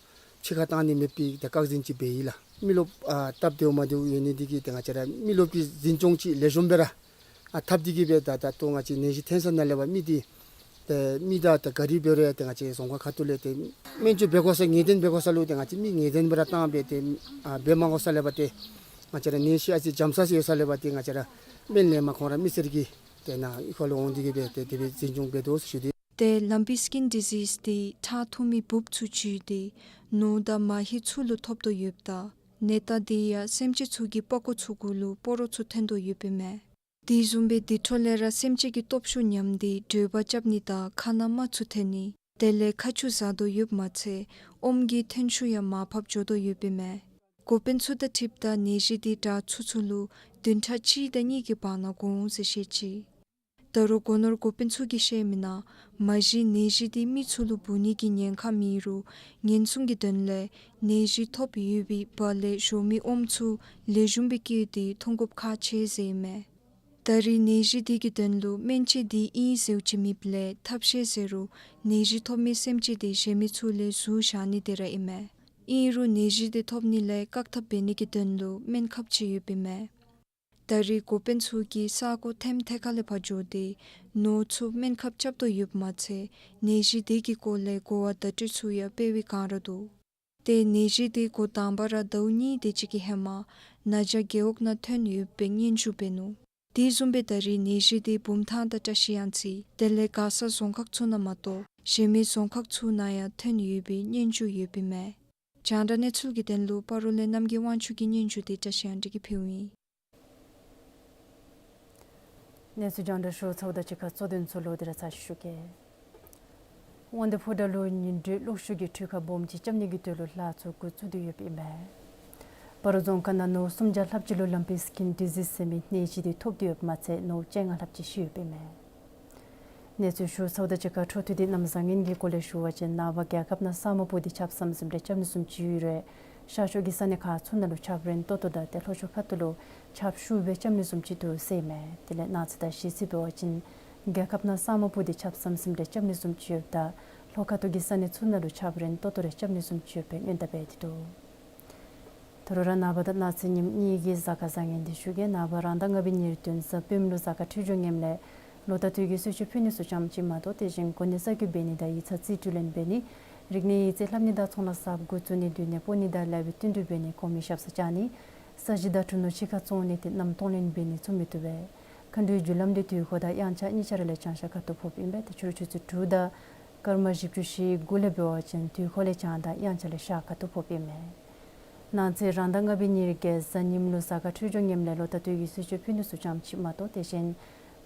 ཕྱི་ཁར་བཏང་ནི་མེད་པའི་ཏེ་བཀག་འཛིན་ཅིག་འབད་ཡི་ལགས། མི་རློབས་ཨ་སྟབས་བདེཝ་མ་བདེཝ་ཡོད་ནི་འདི་གིས་ཏེ་ང་བཅས་ར་མི་རློབས་ཀྱི་འཛིན་སྐྱོང་ཅིག་ལེགས་ཤོམ་སྦེ་ར་ཨ་འཐབ་སྟེ་གིས་སྦེ་ད་ད་ལྟོ་ང་བཅས་ནད་གཞི་ཐོན་ས་ནང་ལས་ཕར་མི་འདི་ཏེ་མི་དང་ད་ག་རི་འབད་རུང་ཡང་ཏེ་ང་བཅས་རྫོང་ཁག་ཁ་ཐུག་ལས་ཏེ་སྨན་བཅོས་འབད་དགོ་ས་ངེས་གཏན་འབད་དགོ་ས་ལུ་ཏེ་ང་བཅས་མི་ངེས་གཏན་སྦེ་ར་བཏང་སྦེ་ཏེ་ཨ་འབད་མ་དགོ་ས་ལས་ཕར་ཏེ་ང་བཅས་ར་ནད་གཞི་ཨ་ཙི་འཇམ་ས་ཅིག་ཡོད་ས་ལས་ཕར་ཏེ་ང་བཅས་ར་སྨན་ལེན་མ་ཁོང་ར་མི་སེར་གྱི་ཏེ་ནཱ་ཨི་ཁ་ལུ་འོང་སྟེ་གིས་སྦེ་ཏེ་དེ་སྦེ་འཛིན་སྐྱོང་འབད་དོ་ཟེར་ཞུ་སྟེ། ཏེ་ལམ་པི་སི་ཀིན་ཌི་ཟིས་འདི་ཁྲག་འཐུང་མི་འབུཔ་ཚུ་བཅུད་དེ་ནོར་དང་མ་ཧེ་ཚུ་ལུ་ཐོབ་དོ་ཡོདཔ་ད་ནད་རྟགས་འདི་ཡང་སེམས་ཅན་ཚུ་གི་པགས་ཀོ་ཚུ་གུ་ལུ་སྤོ་རོ་ཚུ་ཐོན་དོ་ཡོདཔ་ཨིན་མས། དེ་བཟུམ་སྦེ་དེ་འཕྲོ་ལས་ར་སེམས་ཅན་གྱི་སྟོབས་ཤུགས་ཉམས་ཏེ་འགྲོས་པ་རྐྱབ་ནི་དང་ཁ་ན་རྨ་ཚུ་འཐེན་ནི་དེ་ལས་ཁ་ཆུ་བཟའ་དོ་ཡོདཔ་མ་ཚད་ཨོམ་གྱི་ཐོན་ཤུགས་ཡང་མར་ཕབ་འགྱོ་དོ་ཡོདཔ་ཨིན་མས། འགོ་དཔོན་ཚུ་དང་འཁྲིལཝ་ད་ནད་གཞི་འདི་དྲག་ཚུན་ཚོད་ལུ་བདུན་ཕྲག་གཅིག་དང་གཉིས་ཀྱི་བར་ན་འགོར་འོང་ཟེར་བཤད་ཅི། ད་རུང་སྒོ་ནོར་འགོ་དཔོན་ཚུ་གིས་བཤད་མི་ནང་མ་གཞི་ནད་གཞི་འདི་མི་ཚུ་ལུ་འབུ་ནི་གི་ཉེན་ཁ་མེད་རུང་ཉེན་སྲུང་གི་དོན་ལས་ནད་གཞི་ཐོབ་ཡོད་པའི་བར་ལས་གཞོཝ་མའི་ཨོམ་ཚུ་ལེགས་ཤོམ་སྦེ་བཀལ་ཏེ་འཐུང་དགོཔ་ཁག་ཆེ་ཟེར་ཨིན་མས། ད་རེས་ནད་གཞི་འདི་གི་དོན་ལུ་སྨན་དཔྱད་འདི་ཨིན་ཟེརཝ་ཅིག་མེདཔ་ལས་ཐབས་ཤེས་ཟེར་རུང་ནད་གཞི་ཐོབ་མི་སེམས་ཅན་འདི་གཞན་མི་ཚུ་ལས་ཟུར་བཞག་ནི་དེ་ར་ཨིན་མས། ཨིན་རུང་ནད་གཞི་འདི་ཐོབ་ནི་ལས་བཀག་ཐབས་འབད་ནི་གི་དོན་ལུ་སྨན་ཁབ་ཅིག་ཡོདཔ་ཨིན་མས། ད་རེས་འགོ་དཔོན་ཚུ་གིས་ས་གོ་ཐེམ་ཐེ་ཁ་ལས་ཕར་འགྱོ་སྟེ་ནོར་ཚུ་སྨན་ཁབ་རྐྱབ་དོ་ཡོདཔ་མ་ཚད་ནད་གཞི་འདི་གི་སྐོར་ལས་གོ་བ་བརྡ་སྤྲོད་ཚུ་ཡང་སྤེལ་བའི་བསྒང་ར་འདུག། ཏེ་ནད་གཞི་འདི་འགོ་དང་པ་ར་ཟླཝ་གཉིས་དེ་ཅིག་གི་ཧེ་མ་ན་ཇ་རྒེད་འོག་ནང་ཐོན་ཡོད་པའི་སྙན་ཞུ་འབད་ནུག། དེ་བཟུམ་སྦེ་ད་རེས་ནད་གཞི་འདི་བུམ་ཐང་དང་བཀྲ་ཤིས་གཡང་རྩེ་དེ་ལས་མགར་ས་རྫོང་ཁག་ཚུ་ནང་མ་གཏོགས་གཞན་མི་རྫོང་ཁག་ཚུ་ནང་ཡང་ཐོན་ཡོད་པའི་སྙན་ཞུ་ཡོདཔ་ཨིན་མས། རྒྱང་བསྒྲགས་གནས་ཚུལ་གྱི་དོན་ལུ་སྤ་རོ་ལས་རྣམ་རྒྱལ་དབང་ཕྱུག་གི་སྙན་ཞུ་འདི་བཀྲ་ཤིས་གཡང་འཛོམས་ཀྱིས་ཕུལཝ་ཨིན། གནས་ཚུལ་རྒྱང་བསྒྲགས་ཞུ་ཚརཝ་དང་གཅིག་ཁར་གཙོ་དོན་ཚུ་ལོག་སྟེ་ར་ཚར་ཞུ་གེ། དབང་འདུས་ཕོ་བྲང་ལུ་ཉིན་དྲོད་གློག་ཤུགས་ཀྱི་འཕྲུལ་ཁང་སྦོམ་ཅིག་རྐྱབ་ནི་གི་དོན་ལུ་ལཱ་ཚུ་འགོ་བཙུགས་ཏེ་ཡོདཔ་ཨིན་པས། སྤ་རོ་རྫོང་ཁག་ནང་ནོར་བུ་སུམ་བརྒྱ་ལྷགཔ་ཅིག་ལུ་ལམ་པི་སི་ཀིན་ཌི་ཟིས་ཟེར་མི་ནད་གཞི་འདི་ཐོབ་སྟེ་ཡོདཔ་མ་ཚད་ནོར་བུ་བཅོ་ལྔ་ལྷགཔ་ཅིག་ཤི་ཡོདཔ་ཨིན་མས། གནས་ཚུལ་ཞུ་ཚརཝ་དང་གཅིག་ཁར་འཕྲོ་མཐུད་དེ་གནམ་བཟང་ངན་གྱི་སྐོར་ལས་ཞུ་བ་ཅིན་ནངས་པ་རྒྱལ་ཁབ་ནང་ས་སྨུག་པོ་འདི་ཆརཔ་ཟམ་ཟིམ་སྦེ་རྐྱབ་ནི་བཟུམ་ཅིག་ཡོད་རུང་ཤར་ཕྱོགས་ཀྱི་ས་གནས་ཁག་ཚུ་ནང་ལུ་ཆརཔ་རན་ཏོག་ཏོ་དང་ཏེ་ལྷོ་ཕྱོགས་ཁ་ཐུག་ལུ་ཆརཔ་ཤུགས་སྦེ་རྐྱབ་ནི་བཟུམ་ཅིག་འདུག་ཟེར་ཨིན་མས། དེ་ལས་གནངས་ཚེ་དང་གཞེས་ཚེ་འབད་བ་ཅིན་རྒྱལ་ཁབ་ནང་ས་སྨུག་པོ་འདི་ཆརཔ་ཟམ་ཟིམ་སྦེ་རྐྱབ་ནི་བཟུམ་ཅིག་ཡོདཔ་ད་ལྷོ་ཁ་ཐུག་གི་ས་གནས་ཚུ་ནང་ལུ་ཆརཔ་རན་ཏོག་ཏོ་རེ་རྐྱབ་ནི་བཟུམ་ཅིག་ཡོད་པའི་སྔོན་བརྡ་འབད་དེ་འདུག། ད་རུང་ར་ནངས་པ་དང་གནངས་ཚེ་ཉིནམ་གཉིས་ཀྱི་གཟའ་སྐར་བཟང་ངན་འདི་ཞུ་གེ། ནངས་པ་རང་ཟླ་ལྔ་པའི་ཉེར་བདུན་གཟའ་སྤེནམ་ལུ་གཟའ་སྐར་འཕྲོད་སྦྱོར་ངནམ་ལས་ལོ་ཟླ་སྟོད་ཀྱི་གསོལ་མཆོད་ཕུལ་ནི་ཚུ་ཙམ་ཅིག་མ་གཏོགས་དེ་བཞིན་གོ་གནས་གསར་བསྐོ་འབད་ནི་དང་ཡིག་ཚང་རྩིས་སྤྲོད་ལེན་འབད་ནི་རིག་གནས་ཡིག་རྩིས་ལྷབ་ནི་དང་ཚོང་ལཱ་གསརཔ་འགོ་བཙུགས་ནི་སྡོད་གནས་སྤོ་ནི་དང་ལེགས་པའི་བསྟུན་གྲོས་འབད་ནི་གོང་མའི་ཞབས་སར་བཅར་ནི་ས་གཞི་དང་གྲུ་ནོར་ཕྱི་ཁར་བཙོང་ནི་ཏེ་མནའམ་གཏོང་ལེན་འབད་ནི་ཚུ་མི་བཏུབ་པས། མཁའ་འགྲོའི་རྒྱུ་ལམ་འདི་དུས་འཁོར་དང་དབྱངས་འཆར་གཉིས་ཆ་ར་ལས་བྱང་ཤར་ཁ་ཐུག་ཕོགཔ་ཨིན་པས། ཏེ་ཕྱི་རུ་ཆུ་ཚོད་དྲུག་དང་སྐར་མ་བཞི་བཅུ་ཞེ་དགུ་ལས་འབད་བ་ཅིན་དུས་འཁོར་ལས་བྱང་དང་དབྱངས་འཆར་ལས་ཤར་ཁ་ཐུག་ཕོགཔ་ཨིན་མས། གནངས་ཚེ་རང་ཟླ་ལྔ་པའི་ཉེར་བརྒྱད་གཟའ་ཉིམ་ལུ་གཟའ་སྐར་འཕྲོད་སྦྱོར་ངནམ་ལས་ལོ་ཟླ་སྟོད་ཀྱི་གསོལ་མཆོད་ཕུལ་ནི་ཚུ་ཙམ་ཅིག་མ་གཏོགས་དེ་བཞིན་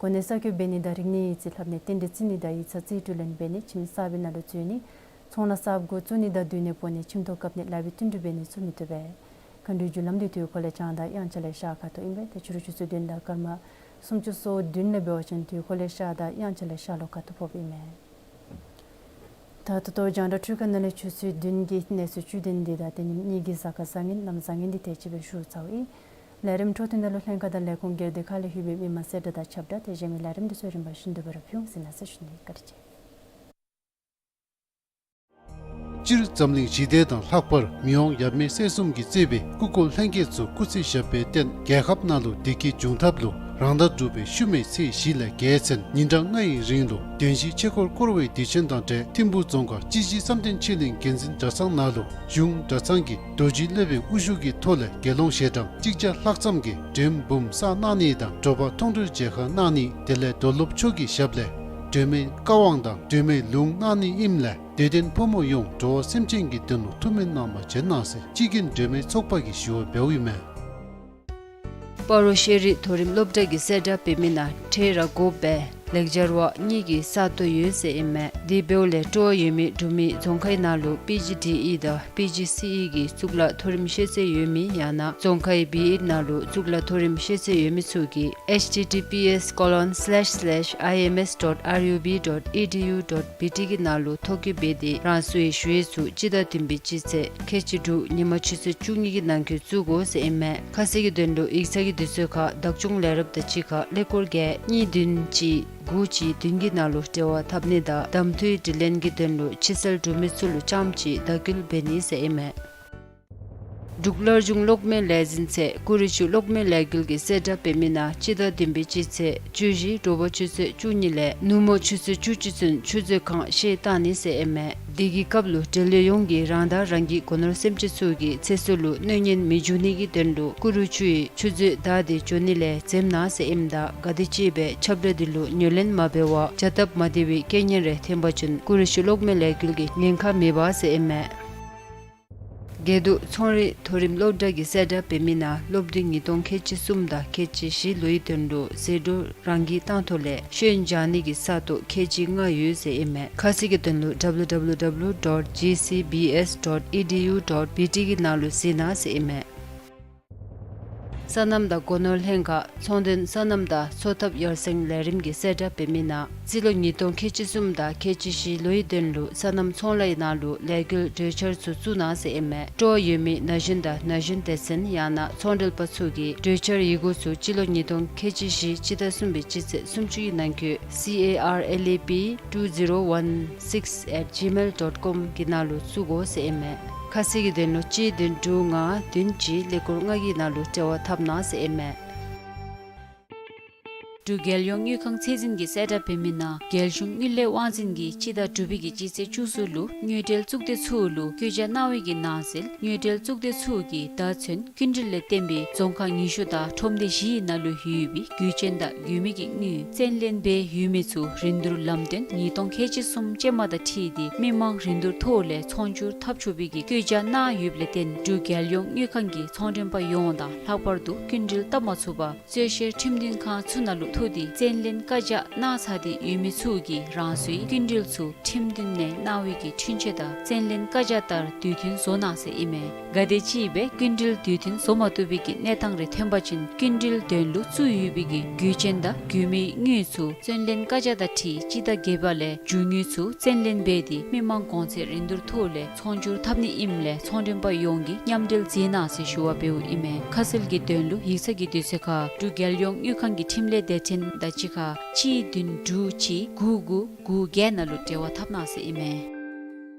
གོ་གནས་གསར་བསྐོ་འབད་ནི་དང་རིག་གནས་ཡིག་རྩིས་ལྷབ་ནི་རྟེན་འབྲེལ་བརྩི་ནི་དང་ཡིག་ཚང་རྩིས་སྤྲོད་ལེན་འབད་ནི་ཁྱིམ་གསར་པའི་ནང་ལུ་འཛུལ་ནི་ཚོང་ལཱ་གསརཔ་འགོ་བཙུགས་ནི་དང་སྡོད་གནས་སྤོ་ནི་ཁྱིམ་ཐོག་བཀབ་ནི་ལེགས་པའི་བསྟུན་གྲོས་འབད་ནི་ཚུ་མི་བཏུབ་པས། མཁའ་འགྲོའི་རྒྱུ་ལམ་འདི་དུས་འཁོར་ལས་བྱང་དང་དབྱངས་འཆར་ལས་ཤར་ཁ་ཐུག་ཨིན་པས། ཏེ་ཕྱི་རུ་ཆུ་ཚོད་བདུན་དང་སྐར་མ་སུམ་ཅུ་སོ་བདུན་ལས་འབད་བ་ཅིན་དུས་འཁོར་ལས་ཤར་དང་དབྱངས་འཆར་ལས་ཤར་ལྷོ་ཁ་ཐུག་ཕོགཔ་ཨིན་མས། ད་ད་ལྟོ་རྒྱང་བསྒྲགས་འཕྲུལ་ཁང་ནང་ལས་ཆུ་ཚོད་བདུན་གྱི་གནས་ཚུལ་བཅུད་དོན་འདི་དང་ཏེ་ཉིནམ་གཉིས་ཀྱི་གཟའ་སྐར་བཟང་ངན་གནམ་བཟང་ངན་འདི་དེ་ཅིག་སྦེ་ཞུ་ཚརཝ་ཨིན། ལས་རིམ་འཕྲོ་མཐུད་ནང་ལུ་ལྷན་ཁག་དང་ལས་ཁུངས་སྒེར་སྡེ་ཁག་ལས་ལྷོད་པའི་མི་མང་གསལ་བསྒྲགས་དང་ཁྱབ་བསྒྲགས་དེ་བཞིན་མི་ལས་རིམ་འདི་ཚུ་རིམ་པ་བཞིན་དུ་སྦེ་ར་ཕུལ་འོང་ཟེར་གནང་ཟེར་ཞུ་ནི། བཀའ་དྲིན་ཆེ། སྤྱིར་འཛམ་གླིང་ཞི་བདེ་དང་ལྷག་པར་མི་དབང་ཡབ་མེས་སྲས་གསུམ་གྱིས་གཙོས་པའི་སྐུ་འཁོར་ལྷན་རྒྱས་ཚུ་སྐུ་ཚེ་ཞབས་པད་བརྟན། རྒྱལ་ཁབ་ནང་ལུ་བདེ་སྐྱིད་འབྱུང་ཐབས་ལུ་རང་ཟླ་དྲུག་པའི་ཤུལ་མའི་ཚེས་བཞི་ལས་བརྒྱད་ཚུན་ཉིན་གྲངས་ལྔའི་རིང་ལུ་བདེན་བཞིའི་ཆོས་འཁོར་བསྐོར་བའི་དུས་ཆེན་དང་འབྲེལ་ཐིམ་ཕུག་རྫོང་ཁག་སྤྱི་བཞི་བསམ་གཏན་ཆོས་གླིང་དགེ་འཛིན་གྲྭ་ཚང་ནང་ལུ་གཞུང་གྲྭ་ཚང་གི་རྡོ་རྗེ་སློབ་དཔོན་དབུ་བཞུགས་ཀྱི་ཐོག་ལས་དགེ་སློང་ཞལ་གྲངས་གཅིག་བརྒྱ་ལྷག་ཙམ་གྱིས་མགྲོན་འབུམ་བསགས་གནང་ནི་དང་དྲོ་པ་མཐོང་གྲོལ་མཇལ་ཁ་གནང་ནི་དེ་ལས་རྡོར་སློབ་མཆོག་གི་ཞབས་ལས་སྒྲོལ་མའི་བཀའ་དབང་དང་སྒྲོལ་མའི་ལུང་གནང་ནི་ཨིནམ་ལས་དད་ལྡན་ཕོ་མོ་ཡོངས་འགྲོ་བ་སེམས་ཅན་གྱི་དོན་ལུ་ཐུགས་སྨོན་གནང་བར་བྱོན་གནང་ཟེར་སྤྱི་རྒྱུན་སྒྲོལ་མའི་ཚོགས་པ་གིས་ཞུ་བ་འབདཝ་ཨིན་མས། སྤ་རོ་ཤེས་རིག་མཐོ་རིམ་སློབ་གྲྭ་གིས་གསལ་བསྒྲགས་འབད་མི་ནང་འཕྲལ་ར་དགོ་པའི་ལེགས་སྦྱར་བ་གཉིས་ཀྱི་ས་སྟོང་ཡོད་ཟེར་ཨིན་མས། དེ་འབདཝ་ལས་སྤྲོ་བ་ཡོད་མི་འབྲུག་མི་རྫོང་ཁག་ནང་ལུ་པི་ཇི་ཌི་ཨི་དང་པི་ཇི་སི་ཨི་གི་གཙུག་ལག་མཐོ་རིམ་ཤེས་ཚད་ཡོད་མི་ཡང་ན་རྫོང་ཁག་བི་ཨེཌ་ནང་ལུ་གཙུག་ལག་མཐོ་རིམ་ཤེས་ཚད་ཡོད་མི་ཚུ་གིས་ཨེཆ་ཊི་ཊི་པི་ཨེསི་ཀོ་ལོན་སི་ལེཤ་སི་ལེཤ་ཨའི་ཨེམ་ཨེསི་ཌོཊ་ཨར་ཡུ་བི་ཌོཊ་ཨི་ཌི་ཡུ་ཌོཊ་བི་ཊི་གི་ནང་ལུ་ཐོ་བཀོད་འབད་དེ་རང་སོའི་ཞུ་ཡིག་ཚུ་སྤྱི་ཟླ་བདུན་པའི་སྤྱི་ཚེས་ཁལ་གཅིག་དྲུག་ཉིན་མ་ཆུ་ཚོད་བཅུ་གཉིས་ཀྱི་ནང་འཁོད་བཙུགས་དགོ་ཟེར་ཨིན་མས། ཁ་གསལ་གྱི་དོན་ལུ་ཡིག་ཚང་གི་དུས་ཚོད་ཁར་བདག་སྐྱོང་ལས་རོགསཔ་དང་གཅིག་ཁར་ཀླད་ཀོར་བརྒྱད་གཉིས་བདུན་གཅིག་དགུ་གཅིག་བདུན་གྱི་ནང་ལུ་འབྲེལ་བ་འཐབ་ནི་དང་གདམ་འཐུའི་དྲི་ལན་གྱི་དོན་ལུ་ཕྱི་གསལ་འབྲུག་མི་ཚུ་ལུ་རྐྱངམ་གཅིག་བརྡ་བསྐུལ་འབད་ནི་ཟེར་ཨིན་མས། འབྲུག་སླར་འབྱུང་གློག་མེ་ལས་འཛིན་ཚད་ཀུ་རུ་ཤུ་གློག་མེ་ལས་འགུལ་གྱི་གསལ་བསྒྲགས་འབད་མི་ནང་སྤྱི་ཟླ་བདུན་པའི་སྤྱི་ཚེས་བཅུ་བཞི་དྲོ་པ་ཆུ་ཚོད་བཅུ་གཉིས་ལས་ནུབ་མོ་ཆུ་ཚོད་བཅུ་གཅིག་ཚུན་ཆུ་མཛོད་ཁང་བཤལ་བཏང་ནི་ཟེར་ཨིན་མས། དེ་གི་སྐབས་ལུ་འབྲེལ་ཡོད་ཡོངས་ཀྱིས་རང་དང་རང་གི་སྒོ་ནོར་སེམས་ཅན་ཚུ་གི་ཚེ་སྲོག་ལུ་གནོད་ཉེན་མི་འབྱུང་ནི་གི་དོན་ལུ་ཀུ་རུ་ཤུ་ཡི་ཆུ་མཛོད་བདའ་སྟེ་འགྱོ་ནི་ལས་འཛེམ་གནང་ཟེར་ཨིནམ་ད་ག་དེ་ཅིག་སྦེ་ཁྱབ་བསྒྲགས་འདི་ལུ་ཉོ་ལེན་མ་འབད་བར་བྱ་སྟབས་མ་བདེ་བའི་རྐྱེན་ངན་རེ་ཐོན་པ་ཅིན་ཀུ་རུ་ཤུ་གློག་མེ་ལས་འགུལ་གྱིས་ཉེན་ཁ་མེད་པ་ཟེར་ཨིན་མས། དགེ་འདུན་ཚོང་རིག་མཐོ་རིམ་སློབ་གྲྭ་གི་གསལ་བསྒྲགས་འབད་མི་ནང་སློབ་དུས་ཉིས་སྟོང་ཁལ་གཅིག་གསུམ་དང་ཁལ་གཅིག་བཞི་ལོའི་དོན་ལུ་ཟད་འགྲོ་རང་འགུལ་བཏང་ཐོག་ལས་ཤོན་སྦྱང་ནི་གི་ས་སྟོང་ཁལ་གཅིག་ལྔ་ཡོད་ཟེར་ཨིན་མས། ཁ་གསལ་གྱི་དོན་ལུ་W W W dot G C B S dot E D U dot B T གི་ནང་ལུ་གཟིགས་གནང་ཟེར་ཨིན་མས། སོ་ནམ་དང་སྒོ་ནོར་ལྷན་ཁག་ཚོང་དོན་སོ་ནམ་དང་འཚོ་ཐབས་ཡར་སེང་ལས་རིམ་གྱི་གསལ་བསྒྲགས་འབད་མི་ནང་རྩིས་ལོ་ཉིས་སྟོང་ཁལ་གཅིག་གསུམ་དང་ཁལ་གཅིག་བཞི་ལོའི་དོན་ལུ་སོ་ནམ་ཚོང་ལཱའི་ནང་ལུ་ལས་འགུལ་གྲོས་འཆར་ཚུ་བཙུགས་གནང་ཟེར་ཨིན་མས། སྤྲོ་བ་ཡོད་མི་ན་གཞོན་དང་ན་གཞོན་སྡེ་ཚན་ཡང་ན་ཚོང་འབྲེལ་པ་ཚུ་གིས་གྲོས་འཆར་ཡི་གུ་ཚུ་སྤྱི་ལོ་ཉིས་སྟོང་ཁལ་གཅིག་བཞི་སྤྱི་ཟླ་གསུམ་པའི་སྤྱི་ཚེས་སུམ་ཅུ་གི་ནང་འཁོད་C A R L A P two zero one six at gmail dot com གི་ནང་ལུ་བཙུགས་དགོ་ཟེར་ཨིན་མས། ཁ་གསལ་གྱི་དོན་ལུ་གཅིག་བདུན་དྲུག་ལྔ་བདུན་གཅིག་ཀླད་ཀོར་ལྔ་གི་ནང་ལུ་འབྲེལ་བ་འཐབ་གནང་ཟེར་ཨིན་མས། འབྲུག་རྒྱལ་ཡོངས་དངུལ་ཁང་ཚད་འཛིན་གྱི་གསལ་བསྒྲགས་འབད་མི་ནང་རྒྱལ་གཞུང་དངུལ་ལས་དབང་འཛིན་གྱིས་སྤྱི་ཟླ་དྲུག་པའི་གི་སྤྱི་ཚེས་བཅུ་གསུམ་ལུ་དངུལ་འབྲེལ་གཙུག་སྡེ་ཚུ་ལུ་བཀོད་རྒྱ་གནང་བའི་གི་ནང་གསེས་དངུལ་འབྲེལ་གཙུག་སྡེ་ཚུ་གིས་ད་ཚུན་སྐྱིན་འགྲུལ་ལས་བརྟེན་པའི་རྫོང་ཁག་ཉི་ཤུ་དང་ཁྲོམ་སྡེ་བཞིའི་ནང་ལུ་ཡོད་པའི་རྒུད་ཆེན་དང་རྒུད་མི་གི་དངུལ་བཙན་ལེན་འབད་ཡོད་མི་ཚུ་རིན་བསྡུར་ལམ་སྟོན་ཉིས་སྟོང་ཁལ་གཅིག་གསུམ་ཅན་མ་དང་འཁྲིལ་ཏེ་མི་མང་རིན་བསྡུར་ཐོག་ལས་ཚོང་སྒྱུར་འཐབ་ཆོག་པའི་གི་བཀོད་རྒྱ་གནང་ཡོདཔ་ལས་བརྟེན་འབྲུག་རྒྱལ་ཡོངས་དངུལ་ཁང་གིས་ཚོང་མགྲོན་པ་ཡོངས་དང་ལྷག་པར་དུ་སྐྱིན་འགྲུལ་བཏབ་མ་ཚུགས་པར་རྩོད་བཤེར་ཁྲིམས་མཐུན་ཁང་ཚུ་ནང་ལུ་ཐུག་སྟེ་བཙན་ལེན་བཀའ་རྒྱ་གནང་ཚར་ཏེ་ཡོད་མི་ཚུ་གིས་རང་སོའི་སྐྱིན་འགྲུལ་ཚུ་ཁྲིམས་མཐུན་ནས་གནང་བའི་གི་འཁྲུན་ཆོད་དང་བཙན་ལེན་བཀའ་རྒྱ་ལྟར་དུས་མཐུན་བཟོ་གནང་ཟེར་ཨིན་མས། ག་དེ་ཅིག་སྦེ་སྐྱིན་འགྲུལ་དུས་མཐུན་བཟོ་མ་བཏུབ་པའི་གི་གནས་སྟངས་རེ་ཐོན་པ་ཅིན་སྐྱིན་འགྲུལ་དོན་ལུ་བཙུགས་ཡོད་པའི་གི་རྒུད་ཆེན་དང་རྒུད་མིའི་དངུལ་ཚུ་བཙན་ལེན་བཀའ་རྒྱ་དང་འཁྲིལ་སྤྱི་ཟླ་བརྒྱད་པ་ལས་རྒྱུ་དངུལ་ཚུ་བཙན་ལེན་འབད་དེ་མི་མང་གོང་ཚད་རིན་བསྡུར་ཐོག་ལས་ཚོང་སྒྱུར་འཐབ་ནི་ཨིནམ་ལས་ཚོང་མགྲོན་པ་ཡོངས་ཀྱིས་མཉམ་འབྲེལ་མཛད་གནང་ཟེར་ཞུ་བ་འབདཝ་ཨིན་མས། ཁ་གསལ་གྱི་དོན་ལུ་ཡིག་ཚང་གི་དུས་ཚོད་ཁར་འབྲུག་རྒྱལ་ཡོངས་དངུལ་ཁང་གི་འཕྲིན་ལས་སྡེ་ཚན་དང་གཅིག་ཁར་གཅིག་བདུན་དྲུག་གཅིག་དགུ་དགུ་དགུ་བརྒྱད་ནང་ལུ་འབྲེལ་བ་འཐབ་གནང་ཟེར་ཨིན་མས།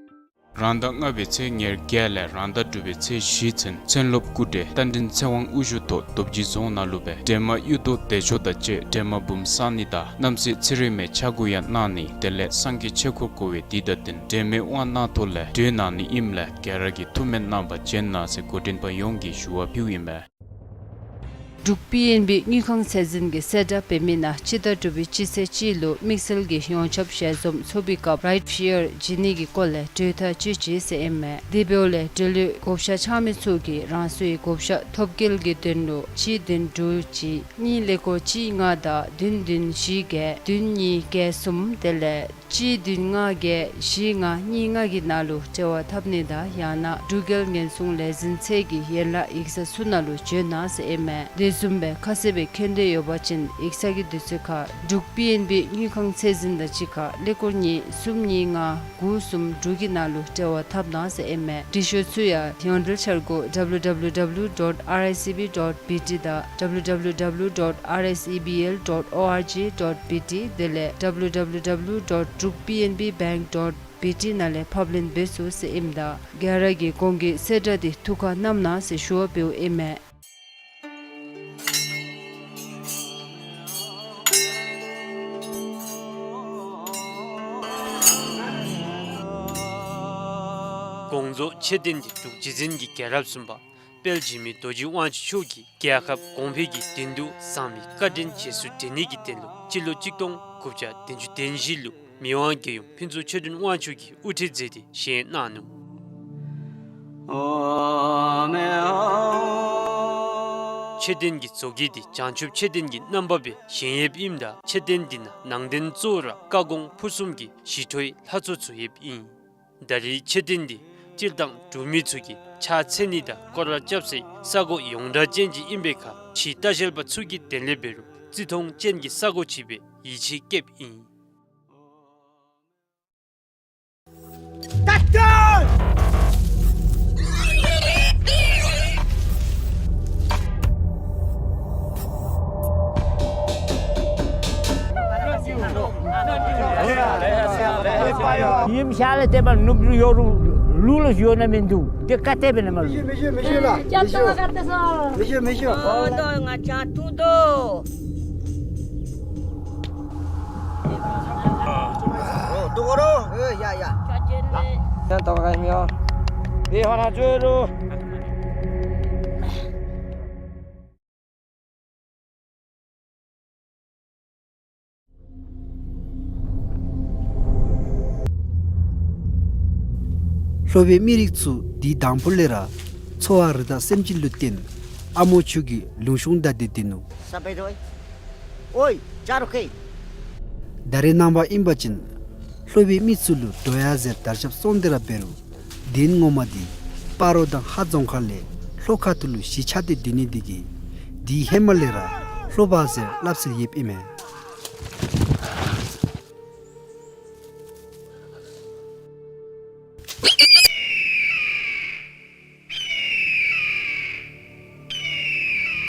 རང་ཟླ་ལྔ་པའི་ཚེས་ཉེར་བརྒྱད་ལས་རང་ཟླ་དྲུག་པའི་ཚེས་བཞི་ཚུན་མཚན་སློབ་སྐུལ་འདྲེན་རྟ་མགྲིན་ཚེ་དབང་དབུ་བཞུགས་ཐོག་རྡོ་རྗེ་རྫོང་ནང་ལུ་སྦེ་སྒྲོལ་མ་གཡུ་ཐོག་བདེ་མཆོག་དང་བཅས་སྒྲོལ་མ་འབུམ་བསང་ནི་དང་རྣམ་སྲས་ཚེ་རིང་མའི་ཕྱག་སྐོར་ཡང་གནང་ནི་དེ་ལས་སངས་རྒྱས་ཆོས་འཁོར་བསྐོར་བའི་དུས་དང་ལྡན་མི་དབང་གནང་ཐོག་ལས་གྲོལ་གནང་ནི་ཨིནམ་ལས་ག་ར་གིས་ཐུགས་སྨོན་གནང་བར་བྱོན་གནང་ཟེར་འགོ་འདྲེན་པ་ཡོངས་ཀྱིས་ཞུ་བ་ཕུལཝ་ཨིན་པས། འབྲུག་པི་ཨེན་བི་དངུལ་ཁང་ཚད་འཛིན་གྱི་གསལ་བསྒྲགས་འབད་མི་ནང་སྤྱི་ཟླ་དྲུག་པའི་སྤྱི་ཚེས་གཅིག་ལུ་དམིགས་བསལ་གྱི་ཡོངས་ཁྱབ་ཞལ་འཛོམས་ཚོགས་པའི་སྐབས་རའིཊ་ཤེར་བྱིན་ནི་གི་སྐོར་ལས་གྲོས་ཐག་བཅད་ཅི་ཟེར་ཨིན་མས། དེ་འབདཝ་ལས་འབྲེལ་ཡོད་བགོ་བཤའ་འཆང་མི་ཚུ་གིས་རང་སོའི་བགོ་བཤའ་ཐོབ་སྐལ་གྱི་དོན་ལུ་གཅིག་བདུན་དྲུག་གཅིག་གཉིས་ཀླད་ཀོར་གཅིག་ལྔ་དང་བདུན་བདུན་བཞི་བརྒྱད་བདུན་གཉིས་བརྒྱད་གསུམ་དེ་ལས་གཅིག་བདུན་ལྔ་བརྒྱད་བཞི་ལྔ་གཉིས་ལྔ་གི་ནང་ལུ་འབྲེལ་བ་འཐབ་ནི་དང་ཡང་ན་འབྲུག་རྒྱལ་ཉེན་སྲུང་ལས་འཛིན་ཚད་ཀྱི་ཡན་ལག་ཡིག་ཚང་ཚུ་ནང་ལུ་བྱོན་གནང་ཟེར་ཨིན་མས། དེ་བཟུམ་སྦེ་ཁ་གསལ་སྦེ་མཁྱེན་འདོད་ཡོད་པ་ཅིན་ཡིག་ཚང་གི་དུས་ཚོད་ཁར་འབྲུག་པི་ཨེན་བི་དངུལ་ཁང་ཚད་འཛིན་དང་གཅིག་ཁར་ཀླད་ཀོར་གཉིས་གསུམ་གཉིས་ལྔ་དགུ་གསུམ་དྲུག་གི་ནང་ལུ་འབྲེལ་བ་འཐབ་གནང་ཟེར་ཨིན་མས། འབྲི་ཤོག་ཚུ་ཡང་ཡོངས་འབྲེལ་འཆར་སྒོ་W W W dot R S E B dot B T དང་W W W dot R S E B L dot org dot B T དེ་ལས W W W dot drukpnbbank dot B T ནང་ལས་ཕབ་ལེན་འབད་ཚུགས་ཟེར་ཨིནམ་ད་ག་ར་གིས་གོང་གི་གསལ་བསྒྲགས་འདི་ཐུགས་ཁར་བསྣམ་གནང་ཟེར་ཞུ་བ་འབདཝ་ཨིན་མས། དགོངས་རྫོགས་མཆོད་རྟེན་འདི་འབྲུག་རྗེ་བཙུན་གྱི་རྒྱལ་རབས་གསུམ་པ་དཔལ་འཇིགས་མེད་རྡོ་རྗེ་དབང་ཕྱུག་མཆོག་གིས་རྒྱལ་ཁབ་གོང་འཕེལ་གྱི་དོན་དུ་བཟང་མི་བཀའ་དྲིན་རྗེས་སུ་དྲན་ནི་གི་དོན་ལུ་སྤྱི་ལོ་གཅིག་སྟོང་དགུ་བརྒྱ་བདུན་ཅུ་དོན་བཞི་ལུ་མི་དབང་རྒྱལ་ཡུམ་ཕུན་ཚོགས་ཆོས་སྒྲོན་དབང་ཕྱུག་གིས་དབུ་ཁྲིད་མཛད་དེ་བཞེངས་གནང་ནུག། མཆོད་རྟེན་གྱི་མཛོད་དཀྱིལ་འདི་བྱང་ཆུབ་མཆོད་རྟེན་གྱི་རྣམ་པ་སྦེ་བཞེངས་ཡོདཔ་ཨིནམ་ད་མཆོད་རྟེན་འདི་ནང་ནང་རྟེན་གཙོ་བོ་ར་བཀའ་དགོངས་ཕུར་གསུམ་གྱི་ཞི་ཁྲོའི་ལྷ་ཚོགས་ཚུ་ཡོདཔ་ཨིན། ད་རེས་མཆོད་རྟེན་འདི་སྤྱིར་བཏང་འབྲུག་མི་ཚུ་གིས་ཕྱག་འཚལ་ནི་དང་སྐོར་ར་རྐྱབ་སའི་ས་གོ་ཡོངས་གྲགས་ཅན་ཅིག་ཨིན་པའི་ཁར་ཕྱིའི་ལྟ་བཤལ་པ་ཚུ་གིས་དེ་ལས་འབད་རུང་བརྩི་མཐོང་ཅན་གྱི་ས་གོ་ཅིག་སྦེ་ཡིད་ཆེས་བསྐྱེདཔ་ཨིན། ཡིམ་ཤ་ལ་ཏེ་མ་ནུབ་རུ་ཡོ་རུ། ལུག་ལུ་ཞོན་ན་མིན་འདུག། དེ་བཀའ་གཏད་པས་ན་མ་ལུག། མི་ཞུ་མི་ཞུ་ལགས། མི་ཞུ། མི་ཞུ་མི་ཞུ། ཨོ་དོ་ང་ཅག་ཐུག་དོ། ཨོ་དོ་གོ་རོ། ཨེ་ཡ་ཡ། ཡ་དོ་ག་མི་ཡོ། དེ་ཧ་ལ་ཅོ་རོ། ལྷོ་པའི་མི་རིགས་ཚུ་དེའི་དང་ཕུ་ལས་ར་འཚོ་བ་རི་དྭགས་སེམས་ཅན་ལུ་བརྟེན་ཨ་མོ་ཆུ་གི་ལུང་གཤོང་བདའ་སྟེ་སྡོད་ནུག། ས་པེ་རོ། ཨོའི་ཅ་རོ་ཁེ། ད་རེས་ནངས་པ་ཨིན་པ་ཅིན་ལྷོ་པའི་མི་ཚུ་ལུ་འགྲོ་ཡ་ཟེར་དར་ཁྱབ་སོང་སྟེ་ར་འབད་རུང་གདན་ངོ་མ་འདི་སྤ་རོ་དང་ཧཱ་རྫོང་ཁག་ལས་ལྷོ་ཁ་ཐུག་ལུ་གཞིས་ཆགས་ཏེ་སྡོད་ནི་འདི་གིས་དེའི་ཧེ་མ་ལས་ར་ལྷོ་པ་ཟེར་སླབ་སྲོལ་ཡོདཔ་ཨིན་མས།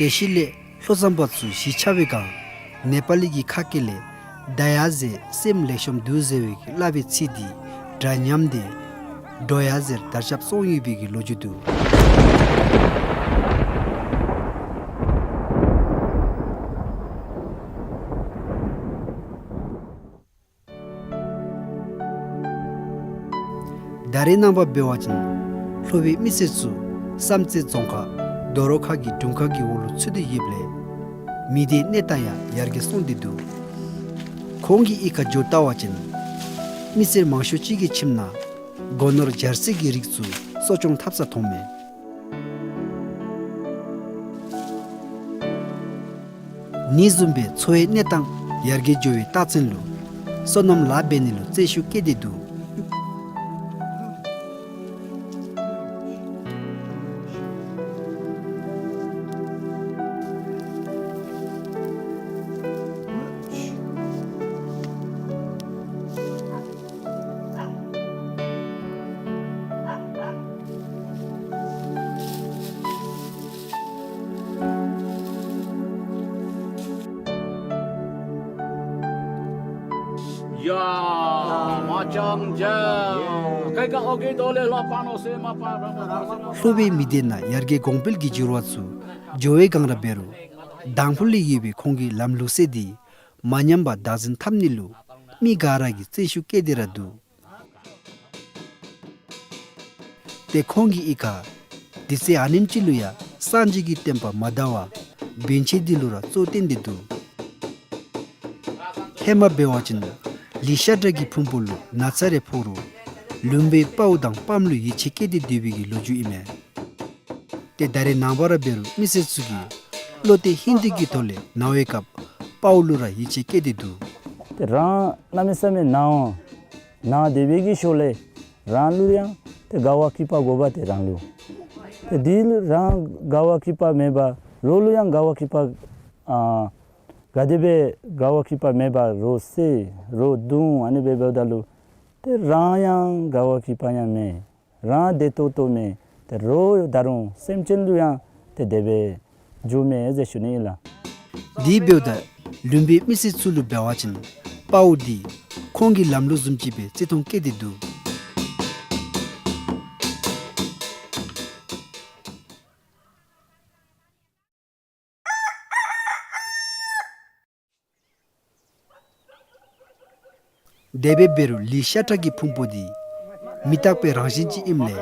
དེ་ཤུལ་ལས་ལྷོ་མཚམས་པ་ཚུ་གཞིས་ཆགས་པའི་སྒང་ནེ་པ་ལི་གི་ཁ་སྐད་ལས་ད་ཡ་ཟེར་སེམས་ལེགས་ཤོམ་འདུག་ཟེར་བའི་གི་སླབ་པའི་ཚིག་འདི་སྒྲ་ཉམས་ཏེ་འགྲོ་ཡ་ཟེར་དར་ཁྱབ་སོང་ཡོད་པའི་གི་ལོ་རྒྱུས་འདུག། ད་རེས་ནངས་པ་འབད་བ་ཅིན་ལྷོ་པའི་མི་སེར་ཚུ་བསམ་རྩེ་རྫོང་ཁག་རྡོ་རོ་ཁ་གི་དྲུང་ཁག་གི་འོག་ལུ་ཚུད་དེ་ཡོདཔ་ལས་མི་སྡེའི་གནས་སྟངས་ཡང་ཡར་རྒྱས་སོང་སྟེ་འདུག། ཁོང་གི་གཡུས་ཁར་འགྱོ་བལྟ་བ་ཅིན་མི་སེར་མང་ཤོས་ཅིག་གི་ཁྱིམ་ནང་སྒོ་ནོར་སྦྱར་སའི་གི་རིགས་ཚུ་གསོ་སྐྱོང་འཐབ་ས་མཐོངམ་མས། ཨ་ནི་བཟུམ་སྦེ་འཚོ་བའི་གནས་སྟངས་ཡར་རྒྱས་འགྱོ་བའི་རྟགས་མཚན་ལུ་སོ་ནམ་ལཱ་འབད་ནི་ལུ་བརྩོན་ཤུགས་བསྐྱེད་དེ་འདུག། ཡ་མ་ཅང་ཅང་ཀའི་ཀ་ཨོ་ཀེ་དོ་ལེ་ལོ་པ་ནོ་སེ་མ་པ་ར་མ་པ་སེ་མ། ལྷོ་པའི་མི་སྡེ་ནང་ཡར་རྒྱས་གོང་འཕེལ་གྱི་འགྱུར་བ་ཚུ་འགྱོ་བའི་སྒང་ར་འབད་རུང་དང་ཕུ་ལས་ཡོད་པའི་ཁོང་གི་ལམ་ལུགས་སྲོལ་འདི་མ་ཉམས་པར་བདག་འཛིན་འཐབ་ནི་ལུ་མི་ག་ར་གིས་བརྩོན་ཤུགས་བསྐྱེད་དེ་ར་འདུག། ཏེ་ཁོང་གི་གཡུས་ཁར་དུས་ཚོད་ཨ་ནེམ་ཅིག་ལུ་ཡང་སངས་རྒྱས་ཀྱི་བསྟན་པ་མ་དར་བར་བན་ཆེན་འདི་ལུ་ར་གཙོ་བོར་བསྟེན་ཏེ་འདུག། ཧེ་མ་འབད་བ་ཅིན་ལི་ཤ་ཏྲ་གི་ཕུང་པོ་ལུ་ན་ཚ་རེ་ཕོག་རུང་ལུང་པའི་དཔའ་བོ་དང་དཔངམ་ལུ་ཡིད་ཆེས་བསྐྱེད་དེ་སྡོད་པའི་གི་ལོ་རྒྱུས་ཨིན་མས། ཏེ་ད་རེས་ནངས་པ་ར་འབད་རུང་མི་སེར་ཚུ་གིས་བློ་གཏད་ཧིང་གཏད་ཀྱི་ཐོག་ལས་ན་བའི་སྐབས་དཔའ་བོ་ལུ་ར་ཡིད་ཆེས་བསྐྱེད་དེ་འདུག། ཏེ་རང་གནམ་མེད་ས་མེད་ན་འོང་ན་སྡོད་པའི་གི་ཤུལ་ལས་རང་ལུ་ཡང་ཏེ་དགའ་བ་སྐྱིད་པ་དགོ་པས། ཏེ་རང་ལུ་ཏེ་འདི་ལུ་རང་དགའ་བ་སྐྱིད་པ་མེད་པར་རོགས་ལུ་ཡང་དགའ་བ་སྐྱིད་པ་ཨ་ག་དེ་སྦེ་དགའ་བ་སྐྱིད་པ་མེད་པར་རོགས་བསད་རོགས་བརྡུང་ཨ་ནི་སྦེ་འབདཝ་ད་ལུ་ཏེ་རང་ཡང་དགའ་བ་སྐྱིད་པ་ཡང་མེད། རང་བདེ་ཏོག་ཏོ་མེད། ཏེ་རོགས་ད་རུང་སེམས་ཅན་ལུ་ཡང་ཏེ་དེ་སྦེ་འགྱོ་མེད་ཟེར་ཞུ་ནི་ཨིན་ལགས། དེ་འབདཝ་ད་ལུང་པའི་མི་སེར་ཚུ་ལུ་འབད་བ་ཅིན་དཔའ་བོ་འདི་ཁོང་གི་ལམ་ལུགས་བཟུམ་ཅིག་སྦེ་བརྩི་མཐོང་བསྐྱེད་དེ་འདུག། དེ་སྦེ་འབད་རུང་ལི་ཤ་ཏྲ་གི་ཕུང་པོ་འདི་མི་རྟག་པའི་རང་བཞིན་ཅིག་ཨིནམ་ལས་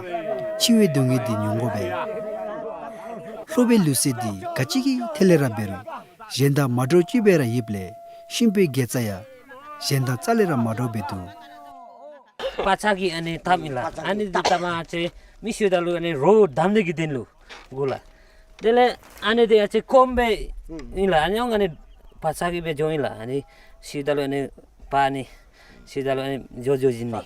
འཆི་བའི་སྡུག་བསྔལ་འདི་མྱོང་དགོ་པས། ལྷོ་པའི་ལུགས་སྲོལ་འདི་ག་ཅི་གི་ཐད་ལས་ར་འབད་རུང་གཞན་དང་མ་འདྲཝ་ཅིག་སྦེ་ར་ཡོདཔ་ལས་གཤིན་པོའི་དགེ་རྩ་ཡང་གཞན་དང་རྩ་ལས་ར་མ་འདྲཝ་སྦེ་འདུག། པ་ཚག་གི་ཨ་ནི་ཐགཔ་ཨིན་ལགས། ཨ་ནི་འདི་ཐགཔ་ཨ་ཙི་མི་ཤི་ད་ལུ་ཨ་ནི་རོ་བསྡམ་ནི་གི་དོན་ལུ་དགོ་ལགས། དེ་ལས་ཨ་ནི་འདི་ཨ་ཙི་སྐོམ་སྦེ་ཨིན་ལགས། ཨ་ནི་ཨ་ནི་པ་ཚག་གི་སྦེ་འགྱོཝ་ཨིན་ལགས། ཨ་ནི་ཤི་ད་ལུ་ཨ་ནི་པ་ཨ་ནི་ཤི་ད་ལུ་ཨ་ནི་འགྱོ་འགྱོ་བྱིན་ནི།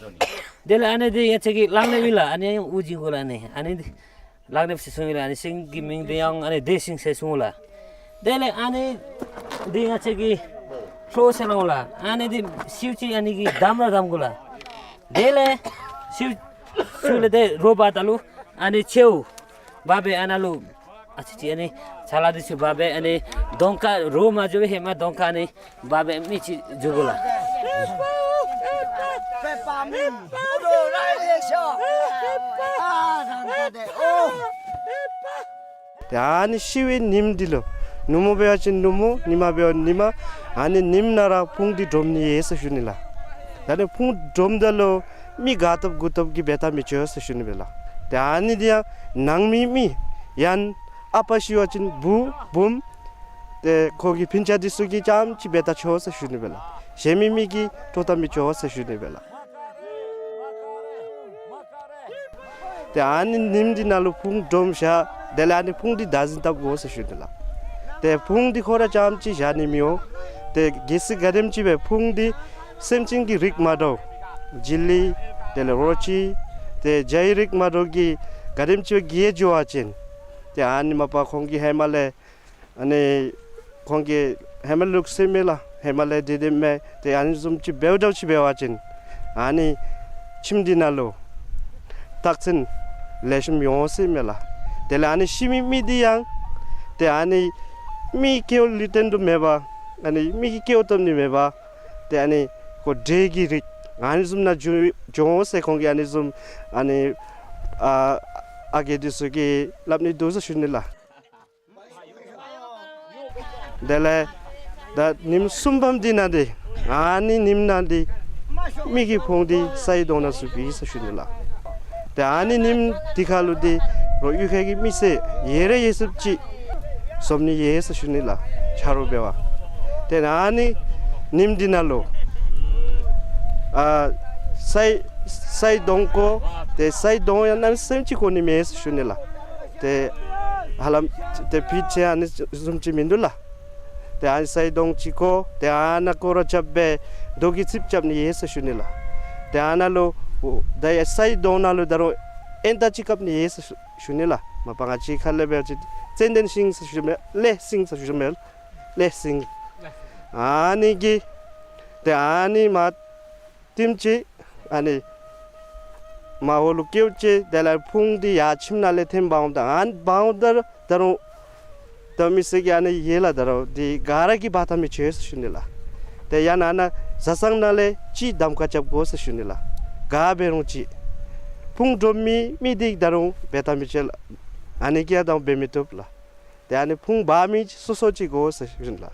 དེ་ལས་ཨ་ནི་འདི་ཨ་ཙི་གི་གླང་ལེབ་ཨིན་ལགས། ཨ་ནི་ཨུ་བྱིན་དགོ་ལགས། ཨ་ནི་ཨ་ནི་འདི་གླང་ལེབ་ཟེར་གསུངམ་ཨིན་ལགས། ཨ་ནི་ཤིང་གི་མིང་འདི་ཡང་ཨ་ནི་བདེ་ཤིང་ཟེར་གསུངམ་ལགས། དེ་ལས་ཨ་ནི་འདི་ང་བཅས་ཀྱི་ལྷོ་ཟེར་སླབ་འོང་ལགས། ཨ་ནི་འདི་ཤིཝ་ཅིག་ཨ་ནི་གི་བསྡམ་ར་བསྡམ་དགོ་ལགས། དེ་ལས་ཤིཝ་ཤིཝ་ལས་ཏེ་རོ་འབག་ད་ལུ་ཨ་ནི་མཆེཝ་འབག་སྦེ་ཨ་ནཱ་ལུ་ཨ་ཙི་ཅིག་ཨ་ནི་ཚ་ལ་འདི་ཚུ་འབག་སྦེ་ཨ་ནི་གདོང་ཁར་རོ་མ་འགྱོ་བའི་ཧེ་མ་གདོང་ཁར་ཨ་ནི་འབག་སྦེ་མི་ཅིག་འགྱོ་དགོ་ལགས། ཏེ་ཨ་ནི་ཤི་བའི་ཉིནམ་འདི་ལུ་ནུབ་མོ་འབད་བ་ཅིན་ནུབ་མོ་ཉིམ་འབད་བ་ཉིམ་ཨ་ནི་ཉིནམ་ནང་ར་ཕུང་འདི་དྲོམ་ནི་ཡོད་ཟེར་ཞུ་ནི་ལགས། ད་ཨ་ནི་ཕུང་དྲོམ་ད་ལུ་མི་ག་ཐོབ་དགུ་ཐོབ་ཀྱིས་འབད་ཐབས་མི་ཆོག་ཟེར་ཞུ་ནི་སྦེ་ལགས། ཏེ་ཨ་ནི་འདི་ཡང་ནང་མི་མི་ཡང་ཨ་པ་ཤི་བ་ཅིན་བུ་བུམོ་ཏེ་ཁོ་གི་སྤུན་ཆ་འདི་ཚུ་གིས་རྐྱངམ་ཅིག་འབད་ཐབས་ཆོག་ཟེར་ཞུ་ནི་སྦེ་ལགས། གཞན་མི་མི་གིས་དོ་ཐབས་མི་ཆོག་ཟེར་ཞུ་ནི་སྦེ་ལགས། ཏེ་ཨ་ནི་ཉིནམ་འདི་ནང་ལུ་ཕུང་དྲོམ་བཞག། དེ་ལས་ཨ་ནི་ཕུང་འདི་བདག་འཛིན་འཐབ་དགོ་ཟེར་ཞུ་ནི་ལགས། ཏེ་ཕུང་འདི་ཁོ་ར་རྐྱངམ་ཅིག་བཞག་ནི་མི་འོང་། ཏེ་གལ་སྲིད་ག་དེམ་ཅིག་སྦེ་ཕུང་འདི་སེམས་ཅན་གྱི་རིགས་མ་འདྲཝ་བྱི་ལི་དེ་ལས་རོ་ཁྱི་ཏེ་བྱ་ཡི་རིགས་མ་འདྲཝ་གི་ག་དེམ་ཅིག་སྦེ་གིས་འགྱོ་བ་ཅིན་ཏེ་ཨ་ནི་མ་པ་ཁོང་གིས་ཧེ་མ་ལས་ཨ་ནི་ཁོང་གིས་ཧེ་མ་ལུགས་སྲོལ་མས་ལགས། ཧེ་མ་ལས་འདི་འདི་མས། ཏེ་ཨ་ནི་བཟུམ་ཅིག་འབདཝ་འདྲཝ་ཅིག་འབད་བ་ཅིན་ཨ་ནི་ཁྱིམ་འདི་ནང་ལུ་རྟགས་མཚན་ལེགས་ཤོམ་ཡོད་ཟེར་མས་ལགས། དེ་ལས་ཨ་ནི་ཤི་མི་མི་འདི་ཡང་ཏེ་ཨ་ནི་མི་སྐྱེ་བོ་ལུས་རྟེན་དུ་མེད་པ་ཨ་ནི་མི་གི་སྐྱེ་བོ་ཐོབ་ནི་མེད་པ་ཏེ་ཨ་ནི་ཁོ་འདྲེ་གི་རིགས་ཨ་ནི་བཟུམ་ནང་འགྱོ་འགྱོ་འོང་ཟེར་ཁོང་གིས་ཨ་ནི་བཟུམ་ཨ་ནི་ཨ་ཨ་རྒས་འདི་ཚུ་གིས་སླབ་ནི་འདུག་ཟེར་ཞུ་ནི་ལགས། དེ་ལས་ད་ཉིནམ་གསུམ་པམ་འདི་ནང་འདི་ཨ་ནི་ཉིནམ་ནང་འདི་མི་གི་ཕུང་འདི་སའི་དོང་ནང་ཚུད་པས་ཟེར་ཞུ་ནི་ལགས། ཏེ་ཨ་ནི་ཉིནམ་འདི་ཁར་ལུ་འདི་རོགས་གཡུས་ཁ་གི་མི་སེར་ཡོད་ར་ཡོད་ཚད་ཅིག་འཛོམས་ནི་ཡོད་ཟེར་ཞུ་ནི་ལགས། ཆ་རོགས་འབད་བར། ཏེ་ཨ་ནི་ཉིནམ་འདི་ནང་ལུ་ཨ་སའི་སའི་དོང་བརྐོ། ཏེ་སའི་དོང་ཡང་གནམ་མེད་ས་མེད་ཅིག་བརྐོ་ནི་མེད་ཟེར་ཞུ་ནི་ལགས། ཏེ་ཧ་ལམ་ཏེ་ཕི་ཅིག་ཨ་ནི་བཟུམ་ཅིག་མིན་འདུག་ལགས། ཏེ་ཨ་ནི་སའི་དོང་ཅིག་བརྐོ། ཏེ་ཨ་ནཱ་སྐོར་ར་རྐྱབ་སྦེ་རྡོ་གི་རྩིགཔ་རྐྱབ་ནི་ཡོད་ཟེར་ཞུ་ནི་ལགས། ཏེ་ཨ་ནཱ་ལུ་ད་ཡ་སའི་དོང་ནང་ལུ་ད་རུང་ཨེན་ཏ་ཅིག་བཀབ་ནི་ཡོད་ཟེར་ཞུ་ཞུ་ནི་ལགས། མ་པ་ང་བཅས་ཁ་ལས་འབད་བ་ཅིན་ཙན་དན་ཤིང་ཟེར་ཞུ་མས། ཀླད་ཤིང་ཟེར་ཞུ་མས། ཀླད་ཤིང་། ཨ་ནི་གིས་ཏེ་ཨ་ནི་མར་བཏིམ་ཅི། ཨ་ནི་མར་འོག་ལུ་བཀལཝ་ཅིག། དེ་ལས་ཕུང་འདི་ཡར་ཁྱིམ་ནང་ལས་འཐོན་འབག་འོངམ་ད་ཨ་ནི་འབག་འོངམ་ད་ད་རུང་ད་མི་སེར་གྱིས་ཨ་ནི་ཡོད་ལགས། ད་རུང་འདི་ག་ར་གིས་འབག་ཐངས་མི་ཆོག་ཟེར་ཞུ་ནི་ལགས། ཏེ་ཡང་ན་ཨ་ནཱ་བཟའ་ཚང་ནང་ལས་གཅིག་གདམ་ཁ་རྐྱབ་དགོ་ཟེར་ཞུ་ནི་ལགས། ག་འབད་རུང་ཅིག་ཕུང་དྲོམ་མི་མི་འདི་ད་རུང་འབད་ཐངས་མི་ཆོག་ལགས། ཨ་ནི་གིས་ཡང་ད་རུང་འབད་མི་བཏུབ་ལགས། ཏེ་ཨ་ནི་ཕུང་འབག་མི་སོ་སོ་ཅིག་དགོ་ཟེར་ཞུ་ནི་ལགས།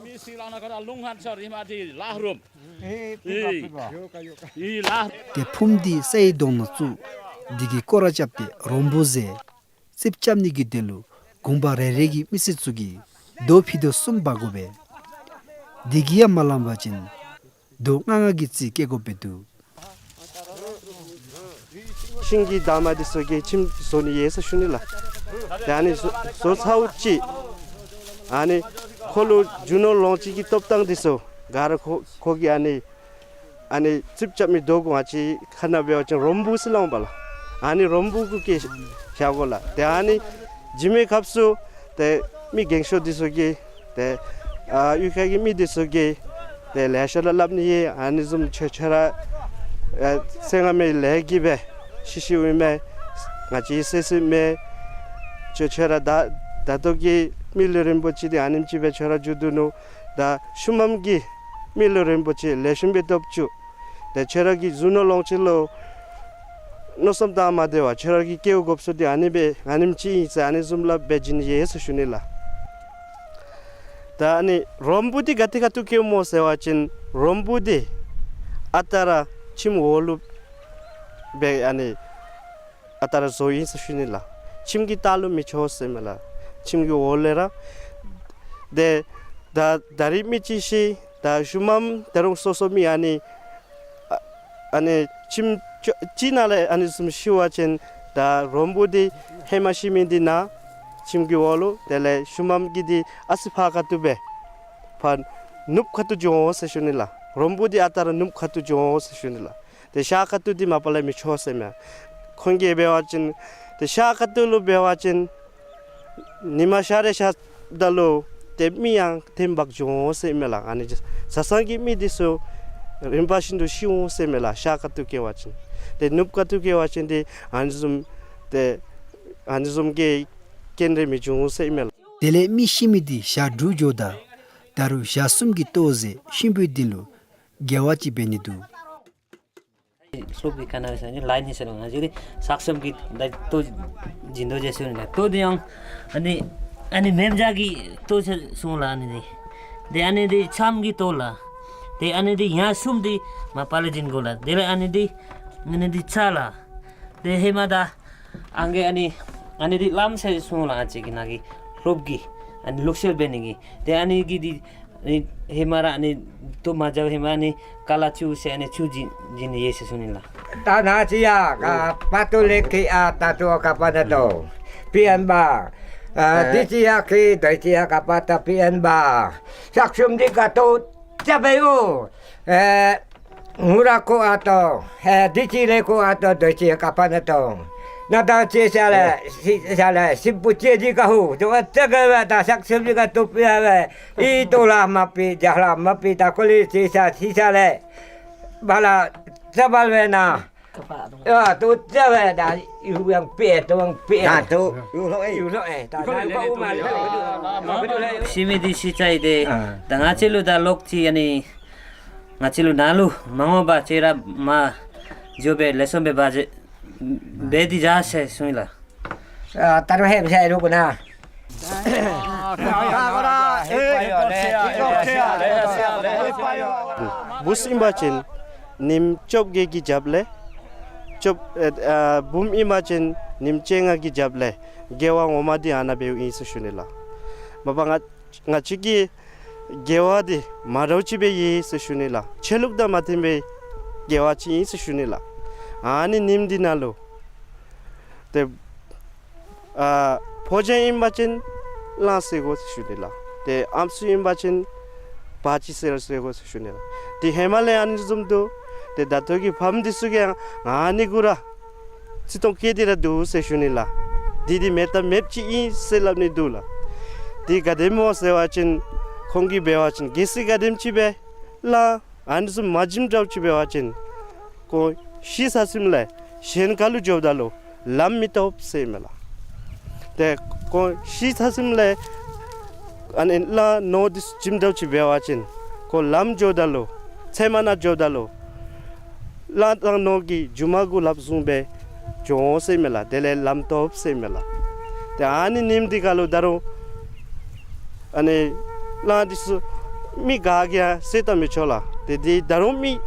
མི་སེར་ལགས་ནཱ་ཁ་ལུང་ཧན་ཤར་རི་མ་འདི་ལཱ་རུམ་ཨི་ལཱ། ཏེ་ཕུང་འདི་སའི་དོང་ནང་བཙུགས། འདི་གི་སྐོར་ར་རྐྱབ་སྟེ་རོམ་བུ་བཟོ། རྩིགཔ་རྐྱབ་ནི་གི་དོན་ལུ་གུང་པ་རེ་རེ་གི་མི་སེར་ཚུ་གིས་རྡོ་ཕི་དོ་གསུམ་འབག་དགོ་པས། འདི་གིས་ཡང་མ་ལང་པ་ཅིན་རྡོ་ལྔ་ལྔ་གི་རྩིས་བཀལ་དགོཔ་སྦེ་འདུག། ཤིང་གི་འདབ་མ་འདི་ཚུ་གིས་ཁྱིམ་བཟོ་ནི་ཡོད་ཟེར་ཞུ་ནི་ལགས། ཏེ་ཨ་ནི་བཟོ་བཟོ་ཚརཝ་ཅིག་ཨ་ནི་ཁོ་ལུ་རྒྱུ་ནོར་ལོངས་སྤྱོད་ཀྱི་ཐོབ་ཐངས་འདི་ཚུ་ག་ར་ཁོ་ཁོ་གིས་ཨ་ནི་ཨ་ནི་རྩིགཔ་རྐྱབ་མི་རྡོ་གུ་ང་བཅས་ཁ་ནང་འབད་བ་ཅིན་རོམ་བུ་ཟེར་སླབ་འོང་པ་ལགས། ཨ་ནི་རོམ་བུ་གུ་བཀལ་བཞག་དགོ་ལགས། ཏེ་ཨ་ནི་བྱིན་མི་སྐབས་སུ་ཏེ་མི་རྒན་ཤོས་འདི་ཚུ་གིས་ཏེ་ཨ་གཡུས་ཁ་གི་མི་འདི་ཚུ་གིས་ཏེ་ལེ་ཤ་ར་སླབ་ནི་ཡོད། ཨ་ནི་བཟུམ་ཁྱོད་ཁྱོད་ར་ཨ་ཚེ་སྔ་མའི་ལས་ཀྱིས་སྦེ་ཤི་ཤིཝ་ཨིན་མས། ང་བཅས་སྲས་སྲིངམ་མས། ཁྱོད་ཁྱོད་ར་ད་ད་ལྟོ་གི་མི་ལུས་རིན་པོ་ཆེ་འདི་ཨ་ནེམ་ཅིག་སྦེ་ཁྱོད་ར་བརྗོད་དོ་ནུག། ད་ཤུལ་མམ་གྱི་མི་ལུས་རིན་པོ་ཆེ་ལེགས་ཤོམ་སྦེ་ཐོབ་བཅུག། ཏེ་ཁྱོད་ར་གི་རྒྱུ་ནོར་ལོངས་སྤྱོད་ལུ་མནོ་བསམ་བཏང་མ་སྡོད་པར་ཁྱོད་ར་གི་སྐལཝ་དགོཔ་སོང་འདི་ཨ་ནི་སྦེ་ཨ་ནེམ་ཅིག་ཨིན་ཟེར་ཨ་ནི་བཟུམ་སླབ་སྦེ་བྱིན་ཡི་ཟེར་ཞུ་ནི་ལགས། ད་ཨ་ནི་རོམ་བུ་འདི་ག་ཏེ་ཁ་ཐུག་བཀལཝ་སྨོ་ཟེར་བ་ཅིན་རོམ་བུ་འདི་ཨ་རྟག་ར་ཁྱིམ་འོག་ལུ་སྦེ་ཨ་ནི་ཨ་རྟག་ར་བཟོཝ་ཨིན་ཟེར་ཞུ་ནི་ལགས། ཁྱིམ་གྱི་ལྟག་ལུ་མི་ཆོག་ཟེར་མས་ལགས། ཁྱིམ་གྱི་འོག་ལས་ར། ཏེ་ད་ད་རིས་མི་ཅིག་ཤི་ད་ཤུལ་མམ་ད་རུང་སོ་སོ་མི་ཨ་ནི་ཨ་ཨ་ནི་ཁྱིམ་ཅིག་ཅིག་ནང་ལས་ཨ་ནི་བཟུམ་ཤི་བ་ཅིན་ད་རོམ་བུ་འདི་ཧེ་མ་ཤི་མི་འདི་ནཱ་ཁྱིམ་གྱི་འོག་ལུ་དེ་ལས་ཤུལ་མམ་གྱི་འདི་ཨ་ཙི་ཕར་ཁ་ཐུག་སྦེ་ཕར་ནུབ་ཁ་ཐུག་འགྱོ་འོང་ཟེར་ཞུ་ནི་ལགས། རོམ་བུ་འདི་ཨ་རྟག་ར་ནུབ་ཁ་ཐུག་འགྱོ་འོང་ཟེར་ཞུ་ནི་ལགས། ཏེ་ཤར་ཁ་ཐུག་འདི་མ་པ་ལས་མི་ཆོག་ཟེར་མས། ཁོང་གིས་འབད་བ་ཅིན་ཏེ་ཤར་ཁ་ཐུག་ལུ་འབད་བ་ཅིན་ཉི་མ་ཤར་རེ་ཤརཝ་ད་ལུ་ཏེ་མི་ཡང་ཐེམ་འབག་འགྱོ་འོང་ཟེར་མས་ལགས། ཨ་ནི་བཟའ་ཚང་གི་མི་འདི་ཚུ་རིམ་པ་བཞིན་དུ་ཤི་འོང་ཟེར་མས་ལགས། ཤར་ཁ་ཐུག་བཀལ་བ་ཅིན། ཏེ་ནུབ་ཁ་ཐུག་བཀལ་བ་ཅིན་འདི་ཨ་ནི་བཟུམ་ཏེ་ཨ་ནི་བཟུམ་གྱི་རྐྱེན་རེ་མི་འབྱུང་ཟེར་མས་ལགས། དེ་ལས་མི་ཤི་མི་འདི་ཞག་དྲུག་འགྱོཝ་ད་ ད་རུང་ཞག་གསུམ་གྱི་ལྟོ་ཟེར་གཤིན་པོའི་གདན་ལུ་དགེ་བ་ཅིག་འབད་ནི་འདུག། སློབ་དཔོན་ག་ནི་ཟེར་ནི་ལཱ་ཨིན་ཟེར་ལོ། ང་བཅས་ར་ཞག་གསུམ་གྱི་ད་ལྟོ་སྦྱིན་དོ་ཟེར་གསུངས་ནི་ལགས། ལྟོ་འདི་ཡང་ཨ་ནི་ཨ་ནི་མེ་མཇའ་གི་ལྟོ་ཟེར་གསུངས་ལགས། ཨ་ནི་འདི་ཏེ་ཨ་ནི་འདི་ཆམ་གྱི་ལྟོ་ལགས། ཏེ་ཨ་ནི་འདི་ཡར་གསུམ་འདི་མ་པ་ལས་སྦྱིན་དགོ་ལགས། དེ་ལས་ཨ་ནི་འདི་ཨ་ནི་འདི་ཕྱག་ལགས། ཏེ་ཧེ་མ་ད་ཨང་རྒས་ཨ་ནི་ཨ་ནི་འདི་བླམ་ཟེར་གསུངས་ལགས། ཨ་ཙི་གི་ནང་གི་སློབ་དགེ་ཨ་ནི་ལུགས་སྲོལ་འབད་ནི་གི། ཏེ་ཨ་ནི་གི་འདི་ཨ་ནི་ཧེ་མ་ར་ཨ་ནི་ལྟོ་མ་བྱ་བའི་ཧེ་མ་ཨ་ནི་ཀ་ལ་བཅུ་ཟེར་ཨ་ནི་བཅུ་སྦྱིན་སྦྱིན་ནི་ཡོད་ཟེར་གསུངས་ནི་ལགས། ད་ནཱ་ཅི་ཡ་ག་པ་ཏོ་ལེ་ཀི་ཨ་ད་ཏོ་ཀ་པ་ན་ཏོ་པི་ཨན་བ། ཨ་ཨ་དི་ཅི་ཡ་ཀི་དོ་ཅི་ཡ་ག་པ་ཏ་པི་ཨན་བ། ཞག་གསུམ་འདི་ག་ཏོ་ཅ་བེ་ཡོ། ཨེ་ངུ་ར་ཀོ་ཨ་ཏོ། ཨེ་དི་ཅི་ལེ་ཀོ་ཨ་ཏོ་དོ་ཅི་ཡ་ག་པ་ན་ཏོ། ན་ད་ཅི་ཤ་ལེ་ཤི་ཤ་ལེ་ཤི་པུ་ཅི་ཅི་ག་ཧུ་ཏོ་ཅ་ག་བ་ད་ཞག་གསུམ་འདི་ག་ཏོ་པི་ཨ་བེ། ཨི་ཏོ་ལ་མ་པི་ཇ་ལ་མ་པི་ད་ཀོ་ལི་ཅི་ཤ་ཤི་ཤ་ལེ། བ་ལ་ཙ་བལ་བེ་ན། ཡ་ཏོ་ཙ་བེ་ད་ཡུ་ཡང་པེ་ཏོ་ཡང་པེ། ད་ཏོ་ཡུ་ལོ་ཨེ་ཡུ་ལོ་ཨེ་ད་ན་ཡུ་ག་ཨུ་མ་ལེ། ཤི་མི་འདི་ཤི་ཅ་ཨིན་ཏེ། ཨ་ད་ང་བཅས་ལུ་ད་ལོག་ཅི་ཨ་ནི་ང་བཅས་ལུ་ནཱ་ལུ་མ་འོངས་པ་ཅིག་ར་མ་འགྱོ་བའི་ལེགས་ཤོམ་སྦེ་འབད་ཅི་འབད་དེ་བཞག་ཟེར་གསུངས་ཡི་ལགས། ཨ་ད་རུང་ཧེ་མ་ཟེར་རུང་གོ་ན། བུཚ་ཨིན་པ་ཅིན་ཉིནམ་བཅོ་བརྒྱད་ཀྱི་རྒྱབ་ལས་བཅོ་ཨ་ཨ་བུམོ་ཨིན་པ་ཅིན་ཉིནམ་བཅོ་ལྔ་གི་རྒྱབ་ལས་དགེ་བ་ངོ་མ་འདི་ཨ་ནཱ་འབདཝ་ཨིན་ཟེར་ཞུ་ནི་ལགས། མ་པ་ང་ང་བཅས་ཀྱི་དགེ་བ་འདི་མ་འདྲཝ་ཅིག་སྦེ་ཡོད་ཟེར་ཞུ་ནི་ལགས། ཆོས་ལུགས་དང་མ་མཐུན་པའི་དགེ་བ་ཅིག་ཨིན་ཟེར་ཞུ་ནི་ལགས། ཨ་ནི་ཉིནམ་འདི་ནང་ལུ་ཏེ་ཨ་ཕོ་རྒྱས་ཨིན་པ་ཅིན་གླང་བསད་དགོ་ཟེར་ཞུ་ནི་ལགས། ཏེ་ཨམ་སྲུ་ཨིན་པ་ཅིན་བ་ཅིག་བསད་བསད་དགོ་ཟེར་ཞུ་ནི་ལགས། ཏེ་ཧེ་མ་ལས་ཨ་ནི་བཟུམ་འདུག། ཏེ་ད་ལྟོ་གི་ཕམ་འདི་ཚུ་གིས་ཡང་ཨ་ནི་གུ་ར་བརྩི་མཐོང་བསྐྱེད་དེ་ར་འདུག་ཟེར་ཞུ་ནི་ལགས། འདི་འདི་མེད་དང་མེདཔ་ཅིག་ཨིན་ཟེར་སླབ་ནི་འདུག་ལགས། འདི་ག་དེམ་ཅིག་སྨོ་ཟེར་བ་ཅིན་ཁོང་གིས་འབད་བ་ཅིན་གལ་སྲིད་ག་དེམ་ཅིག་སྦེ་གླང་ཨ་ནི་ཚུ་མ་བྱིནམ་འདྲཝ་ཅིག་འབད་བ་ཅིན་ཁོང་ཤི་ཚར་ཞིནམ་ལས་གཞན་ཁ་ལུ་འགྱོཝ་ད་ལུ་ལམ་མི་ཐོབ་ཟེར་མས་ལགས། ཏེ་ཁོང་ཤི་ཚར་ཞིནམ་ལས་ཨ་ནི་གླང་ནོར་འདི་ཚུ་བྱིནམ་འདྲཝ་ཅིག་འབད་བ་ཅིན་ཁོང་ལམ་འགྱོཝ་ད་ལུ་ཚལ་མ་ནང་འགྱོཝ་ད་ལུ་གླང་དང་ནོར་གྱི་རྒྱུ་མ་གུ་ལགཔ་བཟུང་སྦེ་འགྱོ་འོང་ཟེར་མས་ལགས། དེ་ལས་ལམ་ཐོབ་ཟེར་མས་ལགས། ཏེ་ཨ་ནི་ཉིནམ་འདི་ཁར་ལུ་ད་རུང་ཨ་ནི་གླང་འདི་ཚུ་མི་ག་གིས་ཡང་བསད་བཏང་མི་ཆོག་ལགས། ཏེ་འདི་ད་རུང་མི་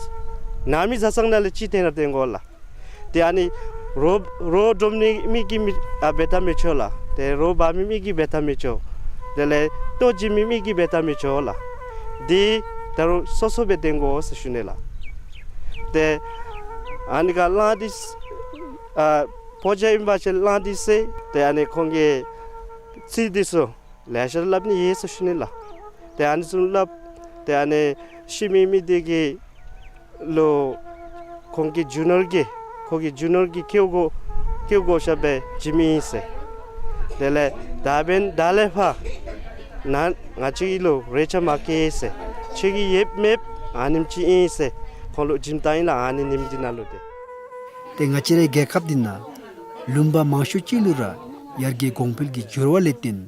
ནང་མི་བཟའ་ཚང་ནང་ལས་ཅིག་བཏོན་ར་བཏོན་དགོ་ལགས། ཏེ་ཨ་ནི་རོ་རོ་སྒྲུབ་ནི་མི་གིས་མི་ཨ་འབད་བཏང་མི་ཆོག་ལགས། ཏེ་རོ་འབག་མི་མི་གིས་འབད་བཏང་མི་ཆོག། དེ་ལས་ལྟོ་བྱིན་མི་མི་གིས་འབད་བཏང་མི་ཆོག་ལགས། འདི་ད་རུང་སོ་སོ་སྦེ་བཏོན་དགོ་ཟེར་ཞུ་ནི་ལགས། ཏེ་ཨ་ནི་ཁར་གླང་འདི་ཨ་ཕོ་རྒྱས་ཨིན་པ་ཅིན་གླང་འདི་བསད། ཏེ་ཨ་ནི་ཁོང་གི་ཚིག་འདི་ཚུ་ལེ་ཤ་སླབ་ནི་ཡོད་ཟེར་ཞུ་ནི་ལགས། ཏེ་ཨ་ནི་ཚུ་སླབ། ཏེ་ཨ་ནི་ཤི་མི་མི་འདི་གི་ལུ་ཁོང་གི་རྒྱུ་ནོར་གྱི་ཁོང་གི་རྒྱུ་ནོར་གྱི་ཁེའུ་གོ་ཁེའུ་གོ་ཤ་སྦེ་བྱིནམ་ཨིན་ཟེར། དེ་ལས་ད་འབདན་ད་ལས་ཕར་ནཱ་ང་བཅས་ལུ་རེ་ཆ་མ་བཀལ་ཟེར། ཁྱོད་ཀྱི་ཡོདཔ་མེདཔ་ཨ་ནེམ་ཅིག་ཨིན་ཟེར་ཁོང་ལུ་བྱིནམ་ད་ཨིན་ལགས། ཨ་ནི་ཉིནམ་འདི་ནང་ལུ་ཏེ། ཏེ་ང་བཅས་རའི་རྒྱལ་ཁབ་འདི་ནང་ལུང་པ་མང་ཤོས་ཅིག་ལུ་ར་ཡར་རྒྱས་གོང་འཕེལ་གྱི་འགྱུར་བ་ལས་བརྟེན་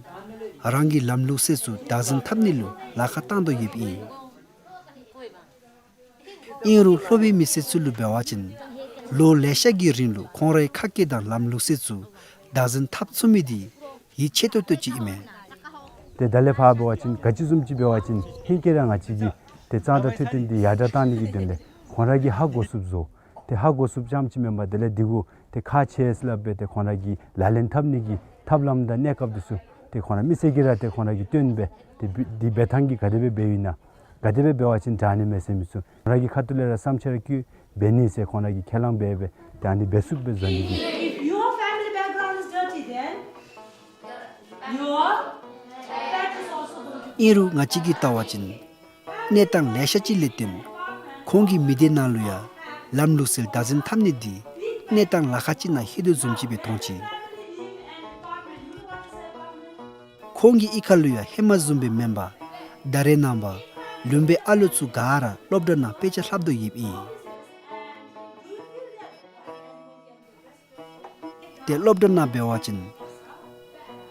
རང་གི་ལམ་ལུགས་སྲོལ་ཚུ་བདག་འཛིན་འཐབ་ནི་ལུ་ལཱ་ཁག་བཏང་དོ་ཡོདཔ་ཨིན། ཨིན་རུང་ལྷོ་པའི་མི་སེར་ཚུ་ལུ་འབད་བ་ཅིན་ལོ་ལེ་ཤ་གི་རིང་ལུ་ཁོང་རའི་ཁ་སྐད་དང་ལམ་ལུགས་སྲོལ་ཚུ་བདག་འཛིན་འཐབ་ཚུགས་མི་འདི་ཡིད་ཆེས་ཏོག་ཏོ་ཅིག་ཨིན་མས། ཏེ་ད་ལས་ཕར་འབད་བ་ཅིན་ག་ཅི་བཟུམ་ཅིག་འབད་བ་ཅིན་ཧེང་སྐལ་ར་ང་བཅས་ཀྱི་ཏེ་གཙང་སྦྲ་འཕྲོད་བསྟེན་འདི་ཡར་དྲག་བཏང་ནི་གི་དོན་ལས་ཁོང་ར་གིས་ཧ་གོ་ཚུགསཔ་བཟོ། ཏེ་ཧ་གོ་ཚུགསཔ་ཙམ་ཅིག་མེན་པར་དེ་ལས་འདི་གུ་ཏེ་ཁག་ཆེ་ཟེར་སླབ་སྦེ་ཏེ་ཁོང་ར་གིས་ལག་ལེན་འཐབ་ནི་གི་ཐབས་ལམ་དང་གནས་སྐབས་འདི་ཚུ་ཏེ་ཁོང་ར་མི་སེར་གྱིས་ར་ཏེ་ཁོང་ར་གིས་སྟོན་སྦེ་ཏེ་འབད་འདི་འབད་ཐངས་ཀྱིས་ག་དེ་སྦེ་འབདཝ་ཨིན་ན། ག་དེ་སྦེ་འབད་བ་ཅིན་དྲག་ནི་མས་ཟེར་མི་ཚུ་ཁོང་ར་གི་ཁ་ཐུག་ལས་ར་བསམ་འཆར་བཀོད་འབད་ནི་ཟེར་ཁོང་ར་གིས་ཁས་བླངས་འབད་སྦེ་ཏེ་ཨ་ནི་འབད་ཚུགསཔ་སྦེ་བཟོ་ནི་གི། If your family background is dirty, then your practice also will be. ཨིན་རུང་ང་བཅས་ཀྱིས་བལྟ་བ་ཅིན་གནས་སྟངས་ལེ་ཤ་ཅིག་ལས་བརྟེན་ཁོང་གི་མི་སྡེ་ནང་ལུ་ཡང་ལམ་ལུགས་སྲོལ་བདག་འཛིན་འཐབ་ནི་འདི་གནས་སྟངས་ལཱ་ཁག་ཅིག་ནང་ལྷོད་དོ་བཟུམ་ཅིག་སྦེ་མཐོང་ཅི། ཁོང་གི་གཡུས་ཁ་ལུ་ཡང་ཧེ་མ་བཟུམ་སྦེ་མེན་པར་ད་རེས་ནངས་པ་ལུང་པའི་ཨ་ལོ་ཚུ་ག་ར་སློབ་གྲྭ་ནང་དཔེ་ཆ་ལྷབ་དོ་ཡོདཔ་ཨིན། ཏེ་སློབ་གྲྭ་ནང་འབད་བ་ཅིན་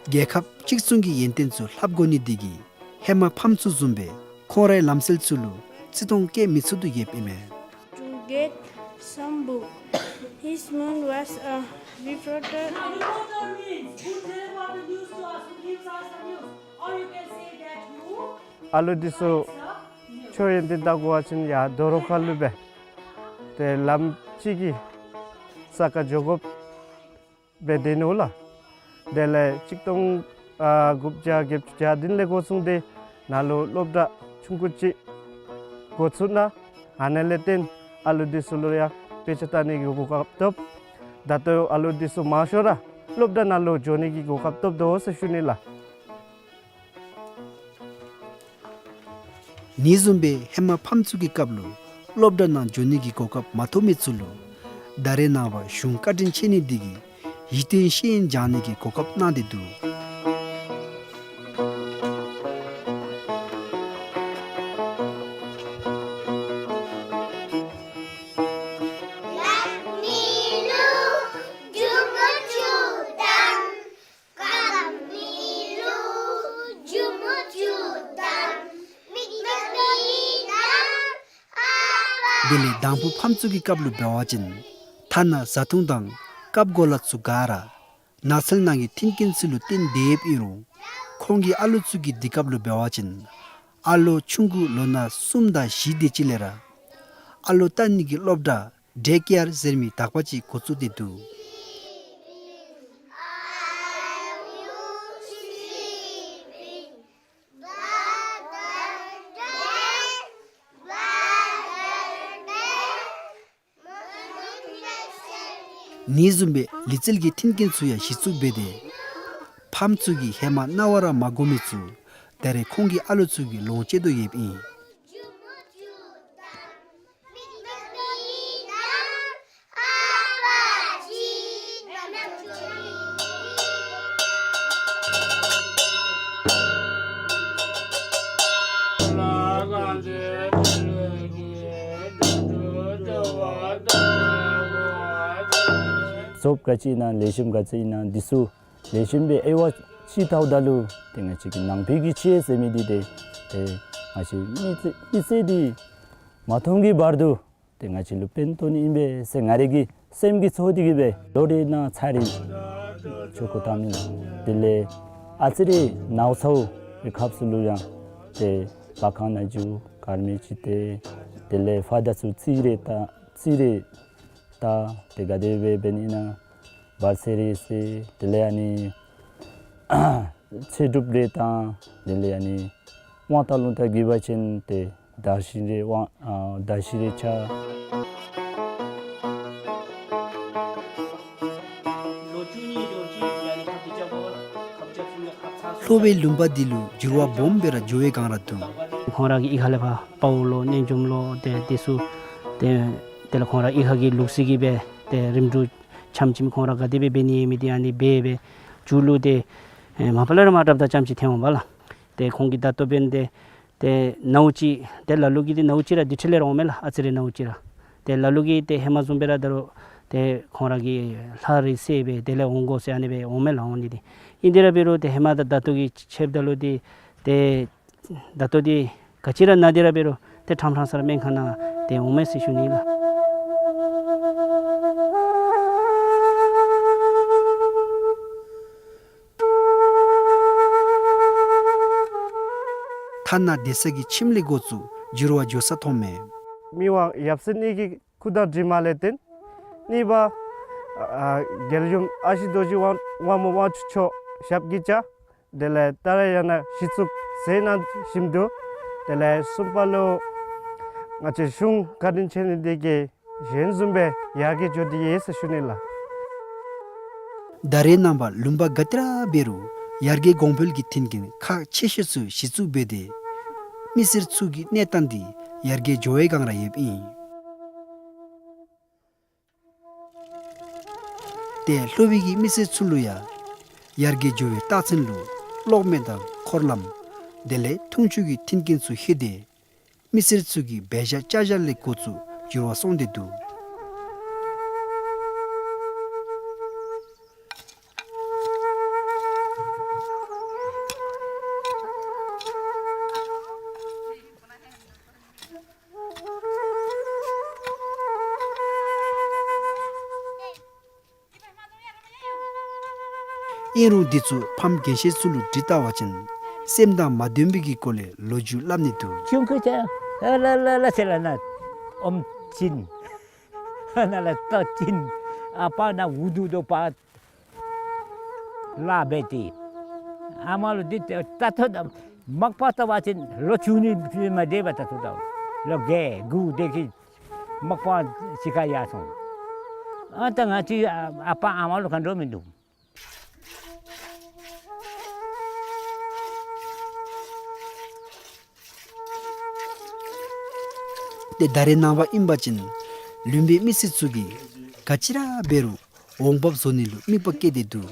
རྒྱལ་ཁབ་གཅིག་མཚུངས་ཀྱི་ཡོན་ཏན་ཚུ་ལྷབ་དགོ་ནི་འདི་གིས་ ཧེ་མ་ཕམ་ཚུ་བཟུམ་སྦེ་ཁོང་རའི་ལམ་སྲོལ་ཚུ་ལུ་བརྩི་མཐོང་བསྐྱེད་མི་ཚུགས་དོ་ཡོདཔ་ཨིན་མས། To get some book. His moon was a reporter. Reporter means who deliver the news to us, who gives us the news. Or you can say that who ཨ་ལུ་འདི་ཚུ་ཆོས་ཡོན་ཏན་བལྟ་དགོ་པ་ཅིན་ཡར་རྡོ་རོ་ཁ་ལུ་སྦེ་ཏེ་ལམ་གཅིག་གི་ས་ཁར་འགྱོ་དགོཔ་སྦེ་སྡོད་ནུག་ལགས། དེ་ལས་ཆིག་སྟོང་ཨ་དགུ་བརྒྱ་བརྒྱད་ཅུ་གྱ་བདུན་ལས་འགོ་བཟུང་སྟེ་ནཱ་ལུ་སློབ་གྲྭ་ཆུང་ཀུ་ཅིག་འགོ་བཙུགས་ནུག། ཨ་ནི་ལས་བརྟེན་ཨ་ལུ་འདི་ཚུ་ལུ་ཡང་དཔེ་ཆ་བལྟ་ནི་གི་གོ་སྐབས་ཐོབ། ད་ལྟོ་ཨ་ལུ་འདི་ཚུ་མང་ཤོས་ར་སློབ་གྲྭ་ནང་ལུ་འགྱོ་ནི་གི་གོ་སྐབས་ཐོབ་དོ་ཟེར་ཞུ་ནི་ལགས། ཨ་ནི་བཟུམ་སྦེ་ཧེ་མ་ཕམ་ཚུ་གི་སྐབས་ལུ་སློབ་གྲྭ་ནང་འགྱོ་ནི་གི་གོ་སྐབས་མ་ཐོབ་མི་ཚུ་ལུ་ད་རེས་ནངས་པ་གཞུང་བཀའ་དྲིན་ཆེ་ནི་འདི་གིས་ཡིད་རྟོན་ཤེས་ཡོན་སྦྱང་ནི་གི་གོ་སྐབས་གནང་སྟེ་འདུག། དེ་ལས་དང་ཕུ་ཕམ་ཚུ་གི་སྐབས་ལུ་འབད་བ་ཅིན་ཐ་ན་བཟའ་འཐུང་དང་ཀབ་གོ་ལ་ཚུ་ག་ར་ནགས་ཚལ་ནང་གི་མཐུན་རྐྱེན་ཚུ་ལུ་བརྟེན་ཏེ་ཡོདཔ་ཨིན་རུང་ཁོང་གི་ཨ་ལུ་ཚུ་གི་དུས་སྐབས་ལུ་འབད་བ་ཅིན་ཨ་ལོ་ཆུང་ཀུ་ལོ་ན་གསུམ་དང་བཞི་དེ་ཅིག་ལས་ར་ཨ་ལོ་བལྟ་ནི་གི་སློབ་གྲྭ་ཌེ་ཀེ་ཡར་ཟེར་མི་དག་པ་ཅིག་འགོ་བཙུགས་ཏེ་འདུག། ཨ་ནི་བཟུམ་སྦེ་ལུས་རྩལ་གྱི་མཐུན་རྐྱེན་ཚུ་ཡང་གཞི་བཙུགས་འབད་དེ་ཕམ་ཚུ་གིས་ཧེ་མ་རྣ་བར་མ་གོ་མི་ཚུ་ད་རེས་ཁོང་གི་ཨ་ལུ་ཚུ་གིས་ལོངས་སྤྱོད་དོ་ཡོདཔ་ཨིན། ཟོགཔ་ག་ཅི་ཨིན་ན་ལེགས་ཤོམ་ག་ཅི་ཨིན་ན་འདི་ཚུ་ལེགས་ཤོམ་སྦེ་དབྱེ་བ་ཕྱེ་བལྟཝ་ད་ལུ་ཏེ་ང་བཅས་ཀྱི་ནང་པའི་གི་ཆོས་ཟེར་མི་འདི་ཏེ་ཏེ་ང་བཅས་མི་ཚེ་མི་ཚེ་འདི་མ་ཐོབ་ཀྱི་བར་དུ་ཏེ་ང་བཅས་ལུ་ཕན་ཐོགས་ནི་ཨིན་པས་ཟེར་ང་རའི་གི་སེམས་ཀྱི་ཚོར་འདི་གིས་སྦེ་ལོ་རེ་ནང་ཚར་རེ་ཆོ་ག་བཏངམ་ཨིན། དེ་ལས་ཨ་ཙི་རེ་ནཝ་ཚཝ་གི་སྐབས་སུ་ལུ་ཡང་ཏེ་བ་གང་ནང་འགྱོ་དཀར་མེ་ཅིག་སྟེར། དེ་ལས་ཕར་དང་ཚུར་ཚིག་རེ་བཏང་ཚིག་རེ་བཏང་ཏེ་ག་དེ་སྦེ་འབད་ནི་ཨིན་ན་བར་ཆད་རེ་སེལ། དེ་ལས་ཨ་ནི་ཚེ་སྒྲུབ་རེ་བཏང་། དེ་ལས་ཨ་ནི་དབང་ཐང་རླུང་རྟ་རྒྱས་པ་ཅིན་ཏེ་བདག་ཞིང་རེ་དབང་ཨ་བདག་ཞིང་རེ་ཆགས། ལྷོ་པའི་ལུང་པ་འདི་ལུ་འགྱུར་བ་སྦོམ་སྦེ་ར་འགྱོ་བའི་སྒང་ར་འདུག། ཁོང་ར་གིས་གཡུས་ཁ་ལས་ཕར་དཔའ་བོ་ལོ་གནོད་འཇོམས་ལོ་ཏེ་དེ་ཚུ་ཏེ་དེ་ལས་ཁོང་ར་གཡུས་ཁ་གི་ལུགས་སྲོལ་གྱི་སྦེ་ཏེ་རིམ་གྲོ་འཆམ་འཆམ་ཁོང་ར་ག་དེ་སྦེ་འབད་ནི་ཡོད་མི་འདི་ཨ་ནི་འབད་སྦེ་མཇུག་ལུ་ཏེ་ཨེ་མ་པ་ལས་ར་མ་དྲགཔ་ད་རྐྱངམ་ཅིག་ཐོན་འོང་པ་ལགས། ཏེ་ཁོང་གིས་ད་ལྟོ་འབདན་ཏེ་ཏེ་ནཝ་ཅིག་ཏེ་ལ་ལུ་གིས་ཏེ་ནཝ་ཅིག་ར་དེ་འཕྲལ་ལས་ར་འོང་མས་ལགས། ཨ་ཙི་རེ་ནཝ་ཅིག་ར། ཏེ་ལ་ལུ་གིས་ཏེ་ཧེ་མ་བཟུམ་སྦེ་ར་ད་རུང་ཏེ་ཁོང་ར་གིས་ལྷ་རེ་བསད་སྦེ་དེ་ལས་འོང་དགོ་ཟེར་ཨ་ནི་སྦེ་འོང་མས་ལགས། འོང་ནི་འདི་ཨིན་དེ་ར་འབད་རུང་ཏེ་ཧེ་མ་དང་ད་ལྟོ་གི་ཕྱདཔ་ད་ལུ་འདི་ཏེ་ད་ལྟོ་འདི་ག་ཅི་ར་ན་སྟེ་ར་འབད་རུང་ཏེ་ཕྲང་ཕྲང་ས་ར་སྨན་ཁང་ནང་ཏེ་འོང་མས་ཟེར་ཞུ་ནི་ལགས། ཐ་ན་སྡོད་ས་གི་ཁྱིམ་ལས་འགོ་བཙུགས་འགྱུར་བ་འགྱོ་ས་མཐོངམ་མས། མི་དབང་ཡབ་སྲས་གཉིས་ཀྱི་སྐུ་དང་གྲིབ་མ་ལས་བརྟེན་གཉིས་པ་ཨ་རྒྱལ་ཡུམ་ཨ་ཞེ་རྡོ་རྗེ་དབང་དབང་མོ་དབང་ཕྱུག་མཆོག་ཞབས་ཀྱིས་བཅགས། དེ་ལས་ད་རེས་ཡང་ན་གཞི་བཙུགས་མཛད་གནང་བཞིན་འདུག། དེ་ལས་གསུམ་པ་ལུ་ང་བཅས་གཞུང་བཀའ་དྲིན་ཆེ་ནི་འདི་གིས་གཞན་བཟུམ་སྦེ་ཡར་རྒྱས་འགྱོ་སྟེ་ཡོད་ཟེར་ཞུ་ནི་ལགས། ད་རེས་ནངས་པ་ལུང་པ་ག་ཏེ་ར་འབད་རུང་ཡར་རྒྱས་གོང་འཕེལ་གྱི་མཐུན་རྐྱེན་ཁག་ཆེ་ཤོས་ཚུ་གཞི་བཙུགས་འབད་དེ་མི་སེར་ཚུ་གི་གནས་སྟངས་འདི་ཡར་རྒྱས་འགྱོ་བའི་སྒང་ར་ཡོདཔ་ཨིན། ཏེ་ལྷོ་པའི་གི་མི་སེར་ཚུ་ལུ་ཡང་ཡར་རྒྱས་འགྱོ་བའི་རྟགས་མཚན་ལུ་གློག་མེ་དང་འཁོར་ལམ་དེ་ལས་འཐུང་ཆུ་གི་མཐུན་རྐྱེན་ཚུ་ལྷོད་དེ་མི་སེར་ཚུ་གི་འབད་བཞག་བཅའ་བཞག་ལས་འགོ་བཙུགས་འགྱུར་བ་སོང་སྟེ་འདུག། ཨིན་རུང་འདི་ཚུ་ཕམ་རྒན་ཤོས་ཚུ་ལུ་དྲི་བལྟ་བ་ཅིན་སེམས་དང་མ་མཐུན་པའི་གི་སྐོར་ལས་ལོ་རྒྱུས་སླབ་ནི་འདུག། ཆུང་ཀུ་ཅིག་ཨ་ལ་ལ་ལ་ཟེར་ལ་ན་ཨོམ་ཅིན་ཨ་ན་ལ་ཏོ་ཅིན་ཨ་པ་ན་འུ་དུ་དོ་པ་ལ་འབད་དེ་ཨ་མ་ལུ་འདི་ཏེ་ད་ཐོ་ད་མག་པ་ལྟ་བ་ཅིན་ལོ་བཅུ་གཉིས་མ་འདས་པ་ད་ཐོ་ད་ལོ་བརྒྱད་དགུ་དེ་གི་མག་པ་ཅིག་ཁར་ཡར་སོང་། ཨ་ད་ང་བཅས་ཨ་པ་ཨ་མ་ལུ་ག་འདྲ་མིན་འདུག། ཏེ་ད་རེས་ནངས་པ་ཨིན་པ་ཅིན་ལུང་པའི་མི་སེར་ཚུ་གིས་ག་ཅི་ར་འབད་རུང་འོང་འབབ་བཟོ་ནི་ལུ་དམིགས་པ་བསྐྱེད་དེ་འདུག།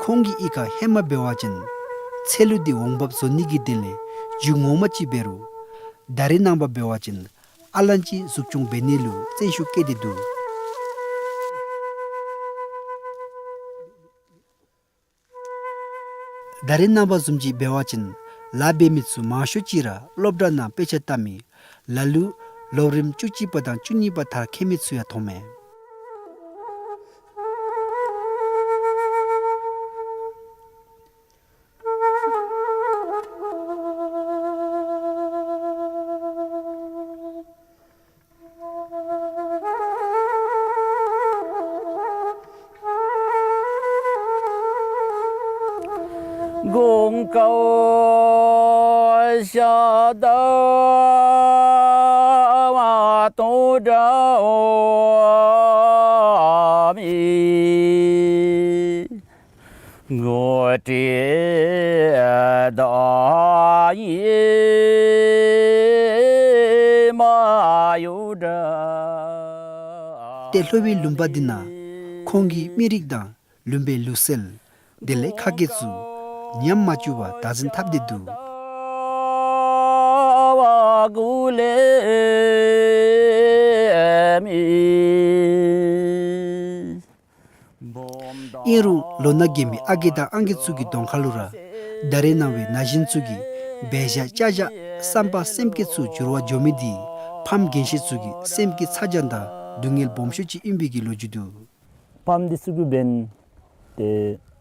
ཁོང་གིས་གཡུས་ཁར་ཧེ་མ་འབད་བ་ཅིན་ཚལ་ལུ་འདི་འོང་འབབ་བཟོ་ནི་གི་དོན་ལས་རྒྱུ་ངོ་མ་ཅིག་འབད་རུང་ད་རེས་ནངས་པ་འབད་བ་ཅིན་ཨ་ལན་ཅིག་འཛུགས་སྐྱོང་འབད་ནི་ལུ་བརྩོན་ཤུགས་བསྐྱེད་དེ་འདུག། ད་རེས་ནངས་པ་བཟུམ་ཅིག་འབད་བ་ཅིན་ལཱ་འབད་མི་ཚུ་མང་ཤོས་ཅིག་ར་སློབ་གྲྭ་ནང་དཔེ་ཆ་ལྟ་མི་ལ་ལུ་ལོ་རིམ་བཅུ་གཅིག་པ་དང་བཅུ་གཉིས་པ་མཐར་འཁྱོལ་མི་ཚུ་ཡང་མཐོངམ་མས། གོང་ཀའོ་ཤ་ད་བ་དོ་འདྲ་མི་གོ་ཏེ་ད་ཡེ་མ་ཡུ་འདྲ། ཏེ་ལྷོ་པའི་ལུང་པ་འདི་ནང་ཁོང་གི་མི་རིགས་དང་ལུང་པའི་ལུགས་སྲོལ་དེ་ལས་ཁ་སྐད་ཚུ་ཉམས་མ་བཅུག་པར་བདག་འཛིན་འཐབ་སྟེ་འདུག། ཨིན་རུང་ལོ་ན་རྒས་མི་ཨ་རྒས་དང་ཨང་རྒས་ཚུ་གི་གདོང་ཁ་ལུ་ར་ད་རེས་ནངས་པའི་ན་གཞོན་ཚུ་གི་འབད་བཞག་བྱ་བཞག་བསམ་པ་སེམས་བསྐྱེད་ཚུ་འགྱུར་བ་འགྱོ་མི་འདི་ཕམ་རྒན་ཤོས་ཚུ་གི་སེམས་ཀྱི་ཚ་གྱང་དང་སྡུག་བསྔལ་སྦོམ་ཤོས་ཅིག་ཨིན་པའི་གི་ལོ་རྒྱུས་འདུག། ཕམ་འདི་ཚུ་གིས་འབདན་ཏེ་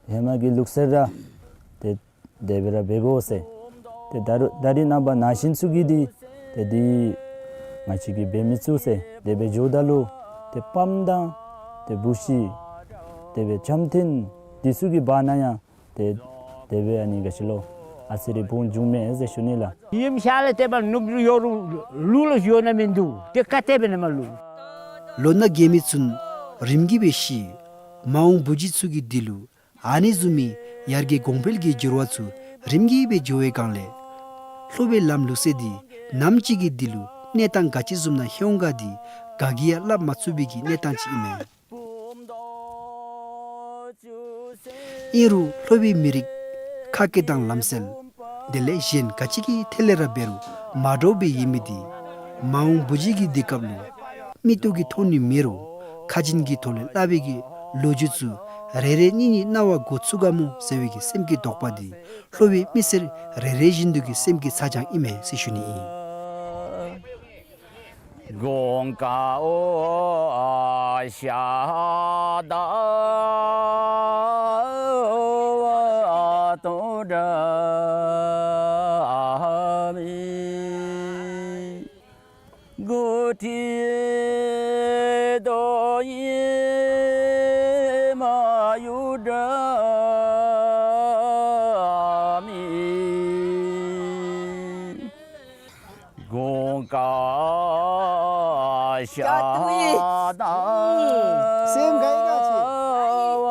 ཧེ་མ་གི་ལུགས་སྲོལ་ར་ཏེ་དེ་སྦེ་ར་འབད་དགོ་ཟེར། ཏེ་ད་རུང་ད་རེས་ནངས་པ་ན་གཞོན་ཚུ་གིས་འདི་ཏེ་འདི་ང་བཅས་ཀྱིས་འབད་མི་ཚུགས་ཟེར་དེ་སྦེ་འགྱོཝ་ད་ལུ་ཏེ་ཕམ་དང་ཏེ་བུ་གཞི་དེ་སྦེ་བྱམས་ཐེན་འདི་ཚུ་གི་བར་ན་ཡང་ཏེ་དེ་སྦེ་ཨ་ནི་ག་ཅི་ལོ་ཨ་ཙི་རེ་བུན་འབྱུངམ་མས་ཟེར་ཞུ་ནི་ལགས། ཡིམ་ཤ་ལས་ཏེ་བ་ནུབ་ལུ་ཡོད་རུང་ལུ་ལུ་ཡོད་ན་མིན་འདུག། ཏེ་ག་དེ་སྦེ་ནི་མ་ལུ། ལོ་ན་རྒས་མི་ཚུན་རིམ་གྱིས་སྦེ་ཤི། མ་འོངས་བུ་གཞི་ཚུ་གི་དུས་ལུ་ཨ་ནི་བཟུམ་མའི་ཡར་རྒྱས་གོང་འཕེལ་གྱི་འགྱུར་བ་ཚུ་རིམ་གྱིས་སྦེ་འགྱོ་བའི་སྒང་ལས་ལྷོ་པའི་ལམ་ལུགས་སྲོལ་འདི་ནམ་ཅིག་གི་དུས་ལུ་གནས་སྟངས་ག་ཅི་བཟུམ་ནང་ལྷོད་འོང་ག་འདི་ག་གིས་ཡང་སླབ་མ་ཚུགས་པའི་གི་གནས་སྟངས་ཅིག་ཨིན་མས། ཨིན་རུང་ལྷོ་པའི་མི་རིགས་ཁ་སྐད་དང་ལམ་སྲོལ་དེ་ལས་གཞན་ག་ཅི་གི་ཐད་ལས་ར་འབད་རུང་མ་འདྲཝ་སྦེ་ཡོད་མི་འདི་མ་འོངས་བུ་གཞི་གི་དུས་སྐབས་ལུ་མིག་ཏོ་གིས་མཐོང་ནི་མེད་རུང་ཁ་འབྱིན་གྱི་ཐོག་ལས་སླབ་པའི་གི་ལོ་རྒྱུས་ཚུ་རེ་རེ་གཉིས་གཉིས་རྣ་བར་གོ་ཚུགས་ག་མོ་ཟེར་བའི་གི་སེམས་ཀྱི་དོགས་པ་འདི་ལྷོ་པའི་མི་སེར་རེ་རེ་བཞིན་དུ་གི་སེམས་ཀྱི་ཚ་གྱང་ཨིན་མས་ཟེར་ཞུ་ནི་ཨིན། གོང་ཀའོ་ཤ་ད་བ་དོ་འདྲ་མི་གོ་ཏེ་ད་ཡེ་མ་ཡུ་འདྲ་མི་གོང་ཀ་ཤ་ད་སེམས་ག་ཡི་ག་ཅི་བ་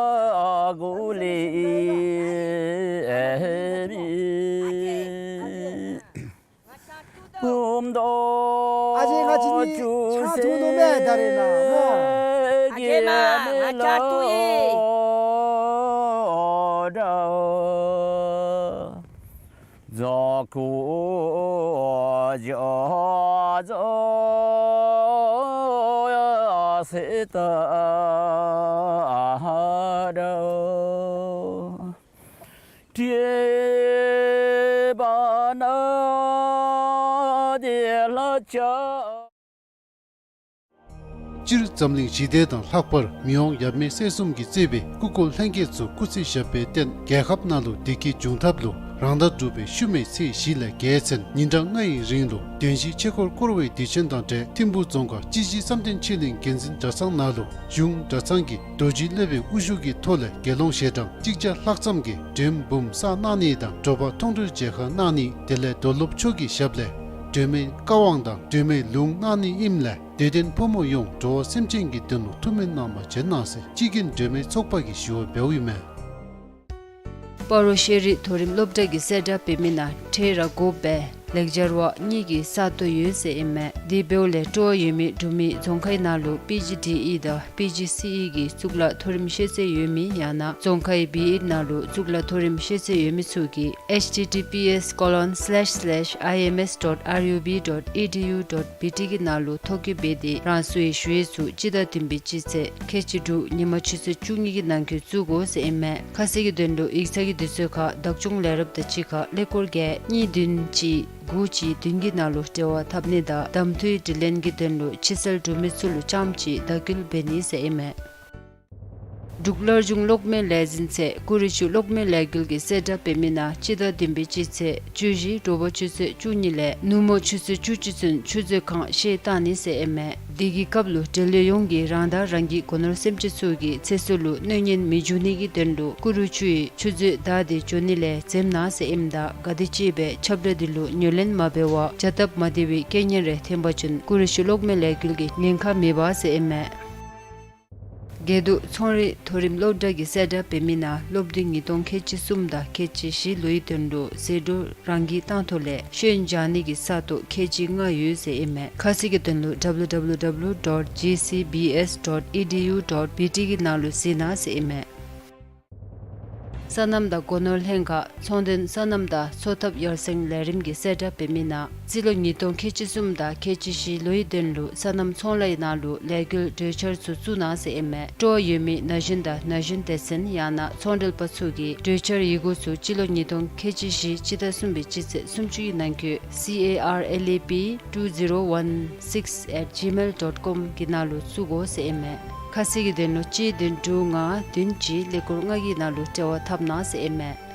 གུ་ལི་མི་བུམ་དོ་ཨ་ཅེ་ང་བཅས་ནི་ཆང་འཐུང་དོ་མས་ད་རེས་ནངས་པ་སྨོ། ཨ་ཅེ་མ་ང་ཆང་འཐུང་ཡི། རྫོགས་སྐུ་འགྱོ་རྫོགས་སྲིད་ད་འགྲོ། དྲེགས་པ་ན། སྤྱིར་འཛམ་གླིང་ཞི་བདེ་དང་ལྷག་པར་མི་དབང་ཡབ་མེས་སྲས་གསུམ་གྱིས་གཙོས་པའི་སྐུ་འཁོར་ལྷན་རྒྱས་ཚུ་སྐུ་ཚེ་ཞབས་པད་བརྟན། རྒྱལ་ཁབ་ནང་ལུ་བདེ་སྐྱིད་འབྱུང་ཐབས་ལུ་རང་ཟླ་དྲུག་པའི་ཤུལ་མའི་ཚེས་བཞི་ལས་བརྒྱད་ཚུན་ཉིན་གྲངས་ལྔ་ཡི་རིང་ལུ་བདེན་བཞིའི་ཆོས་འཁོར་བསྐོར་བའི་དུས་ཆེན་དང་འབྲེལ་ཐིམ་ཕུག་རྫོང་ཁག་སྤྱི་བཞི་བསམ་གཏན་ཆོས་གླིང་དགེ་འཛིན་གྲྭ་ཚང་ནང་ལུ་གཞུང་གྲྭ་ཚང་གི་རྡོ་རྗེ་སློབ་དཔོན་དབུ་བཞུགས་ཀྱི་ཐོག་ལས་དགེ་སློང་ཞལ་གྲངས་གཅིག་བརྒྱ་ལྷག་ཙམ་གྱིས་མགྲོན་འབུམ་བསགས་གནང་ནི་དང་དྲོ་པ་མཐོང་གྲོལ་མཇལ་ཁ་གནང་ནི། དེ་ལས་རྡོར་སློབ་མཆོག་གི་ཞབས་ལས་སྒྲོལ་མའི་བཀའ་དབང་དང་སྒྲོལ་མའི་ལུང་གནང་ནི་ཨིནམ་ལས་དད་ལྡན་ཕོ་མོ་ཡོངས་འགྲོ་བ་སེམས་ཅན་གྱི་དོན་ལུ་ཐུགས་སྨོན་གནང་བར་བྱོན་གནང་ཟེར་སྤྱི་རྒྱུན་སྒྲོལ་མའི་ཚོགས་པ་གིས་ཞུ་བ་འབདཝ་ཨིན་མས། སྤ་རོ་ཤེས་རིག་མཐོ་རིམ་སློབ་གྲྭ་གི་གསལ་བསྒྲགས་འབད་མི་ནང་ཁྲལ་ར་དགོ་པའི་ལེགས་སྦྱར་བ་གཉིས་ཀྱི་ས་སྟོང་ཡོད་ཟེར་ཨིན་མས། དེ་འབདཝ་ལས་སྤྲོ་བ་ཡོད་མི་འབྲུག་མི་རྫོང་ཁའི་ནང་ལུ་པི་ཇི་ཌི་ཨི་དང་པི་ཇི་སི་ཨི་གི་གཙུག་ལག་མཐོ་རིམ་ཤེས་ཚད་ཡོད་མི་ཡང་ན་རྫོང་ཁའི་བི་ཨེཌ་ནང་ལུ་གཙུག་ལག་མཐོ་རིམ་ཤེས་ཚད་ཡོད་མི་ཚུ་གིས་ཨེཆ་ཊི་ཊི་པི་ཨེསི་ཀོ་ལོན་སི་ལེཤ་སི་ལེཤ་ཨའི་ཨེམ་ཨེསི་ཌོཊ་ཨར་ཡུ་བི་ཌོཊ་ཨི་ཌི་ཡུ་ཌོཊ་བི་ཊི་གི་ནང་ལུ་ཐོ་བཀོད་འབད་དེ་རང་སོའི་ཞུ་ཡིག་ཚུ་སྤྱི་ཟླ་བདུན་པའི་སྤྱི་ཚེས་ཁལ་གཅིག་དྲུག་ཉིན་མ་ཆུ་ཚོད་བཅུ་གཉིས་ཀྱི་ནང་འཁོད་བཙུགས་དགོ་ཟེར་ཨིན་མས། ཁ་གསལ་གྱི་དོན་ལུ་ཡིག་ཚང་གི་དུས་ཚོད་ཁར་བདག་སྐྱོང་ལས་རོགསཔ་དང་གཅིག་ཁར་ཀླད་ཀོར་བརྒྱད་གཉིས་བདུན་གཅིག་དགུ་གཅིག་བདུན་གྱི་ནང་ལུ་འབྲེལ་བ་འཐབ་ནི་དང་གདམ་འཐུའི་དྲི་ལན་གྱི་དོན་ལུ་ཕྱི་གསལ་འབྲུ་མེད་ཚུ་ལུ་རྐྱངམ་གཅིག་བརྡ་སྐུལ་འབད་ནི་ཟེར་ཨིན་མས། འབྲུག་སླར་འབྱུང་གློག་མེ་ལས་འཛིན་ཚད་ཀུ་རུ་ཆུ་གློག་མེ་ལས་འགུལ་གྱི་གསལ་བསྒྲགས་འབད་མི་ནང་སྤྱི་ཟླ་བདུན་པའི་སྤྱི་ཚེས་བཅུ་བཞི་དྲོ་པ་ཆུ་ཚོད་བཅུ་གཉིས་ལས་ནུབ་མོ་ཆུ་ཚོད་བཅུ་གཅིག་ཚུན་ཆུ་མཛོད་ཁང་བཤལ་བཏང་ནི་ཟེར་ཨིན་མས། དེ་གི་སྐབས་ལུ་འབྲེལ་ཡོད་ཡོངས་ཀྱིས་རང་དང་རང་གི་སྒོ་ནོར་སེམས་ཅན་ཚུ་གི་ཚེ་སྲོག་ལུ་གནོད་ཉེན་མི་འབྱུང་ནི་གི་དོན་ལུ་ཀུ་རུ་ཆུ་ཡི་ཆུ་མཛོད་བདའ་སྟེ་འགྱོ་ནི་ལས་འཛེམ་གནང་ཟེར་ཨིནམ་ད་ག་དེ་ཅིག་སྦེ་ཁྱབ་བསྒྲགས་འདི་ལུ་ཉན་ལེན་མ་འབད་བར་བྱ་སྟབས་མ་བདེ་བའི་རྐྱེན་ངན་རེ་ཐོན་པ་ཅིན་ཀུ་རུ་ཆུ་གློག་མེ་ལས་འགུལ་གྱིས་ཉེན་ཁ་མེད་པ་ཟེར་ཨིན་མས། དགེ་འདུན་ཚོང་རིག་མཐོ་རིམ་སློབ་གྲྭ་གི་གསལ་བསྒྲགས་འབད་མི་ནང་སློབ་དུས་ཉིས་སྟོང་ཁལ་གཅིག་གསུམ་དང་ཁལ་གཅིག་བཞི་ལོའི་དོན་ལུ་ཟད་འགྲོ་རང་འཁྱིལ་བཏང་ཐོག་ལས་ཤེས་ཡོན་སྦྱང་ནི་གི་ས་སྟོང་ཁལ་གཅིག་ལྔ་ཡོད་ཟེར་ཨིན་མས། ཁ་གསལ་གྱི་དོན་ལུ་W W W dot G C B S dot E D U dot B T གི་ནང་ལུ་གཟིགས་གནང་ཟེར་ཨིན་མས། སོ་ནམ་དང་སྒོ་ནོར་ལྷན་ཁག་ཚོང་དོན་སོ་ནམ་དང་འཚོ་ཐབས་ཡར་སེང་ལས་རིམ་གྱི་གསལ་བསྒྲགས་འབད་མི་ནང་རྩིས་ལོ་ཉིས་སྟོང་ཁལ་གཅིག་གསུམ་དང་ཁལ་གཅིག་བཞི་ལོའི་དོན་ལུ་སོ་ནམ་ཚོང་ལཱའི་ནང་ལུ་ལས་འགུལ་གྲོས་འཆར་ཚུ་བཙུགས་གནང་ཟེར་ཨིན་མས། སྤྲོ་བ་ཡོད་མི་ན་གཞོན་དང་ན་གཞོན་སྡེ་ཚན་ཡང་ན་ཚོང་འབྲེལ་པ་ཚུ་གིས་གྲོས་འཆར་ཡི་གུ་ཚུ་སྤྱི་ལོ་ཉིས་སྟོང་ཁལ་གཅིག་བཞི་སྤྱི་ཟླ་གསུམ་པའི་སྤྱི་ཚེས་སུམ་ཅུ་ཡི་ནང་འཁོད C A R L A P two zero one six at gmail dot com གི་ནང་ལུ་བཙུགས་དགོ་ཟེར་ཨིན་མས། ཁ་གསལ་གྱི་དོན་ལུ་གཅིག་བདུན་དྲུག་ལྔ་བདུན་གཅིག་ཀླད་ཀོར་ལྔ་གི་ནང་ལུ་འབྲེལ་བ་འཐབ་གནང་ཟེར་ཨིན་མས།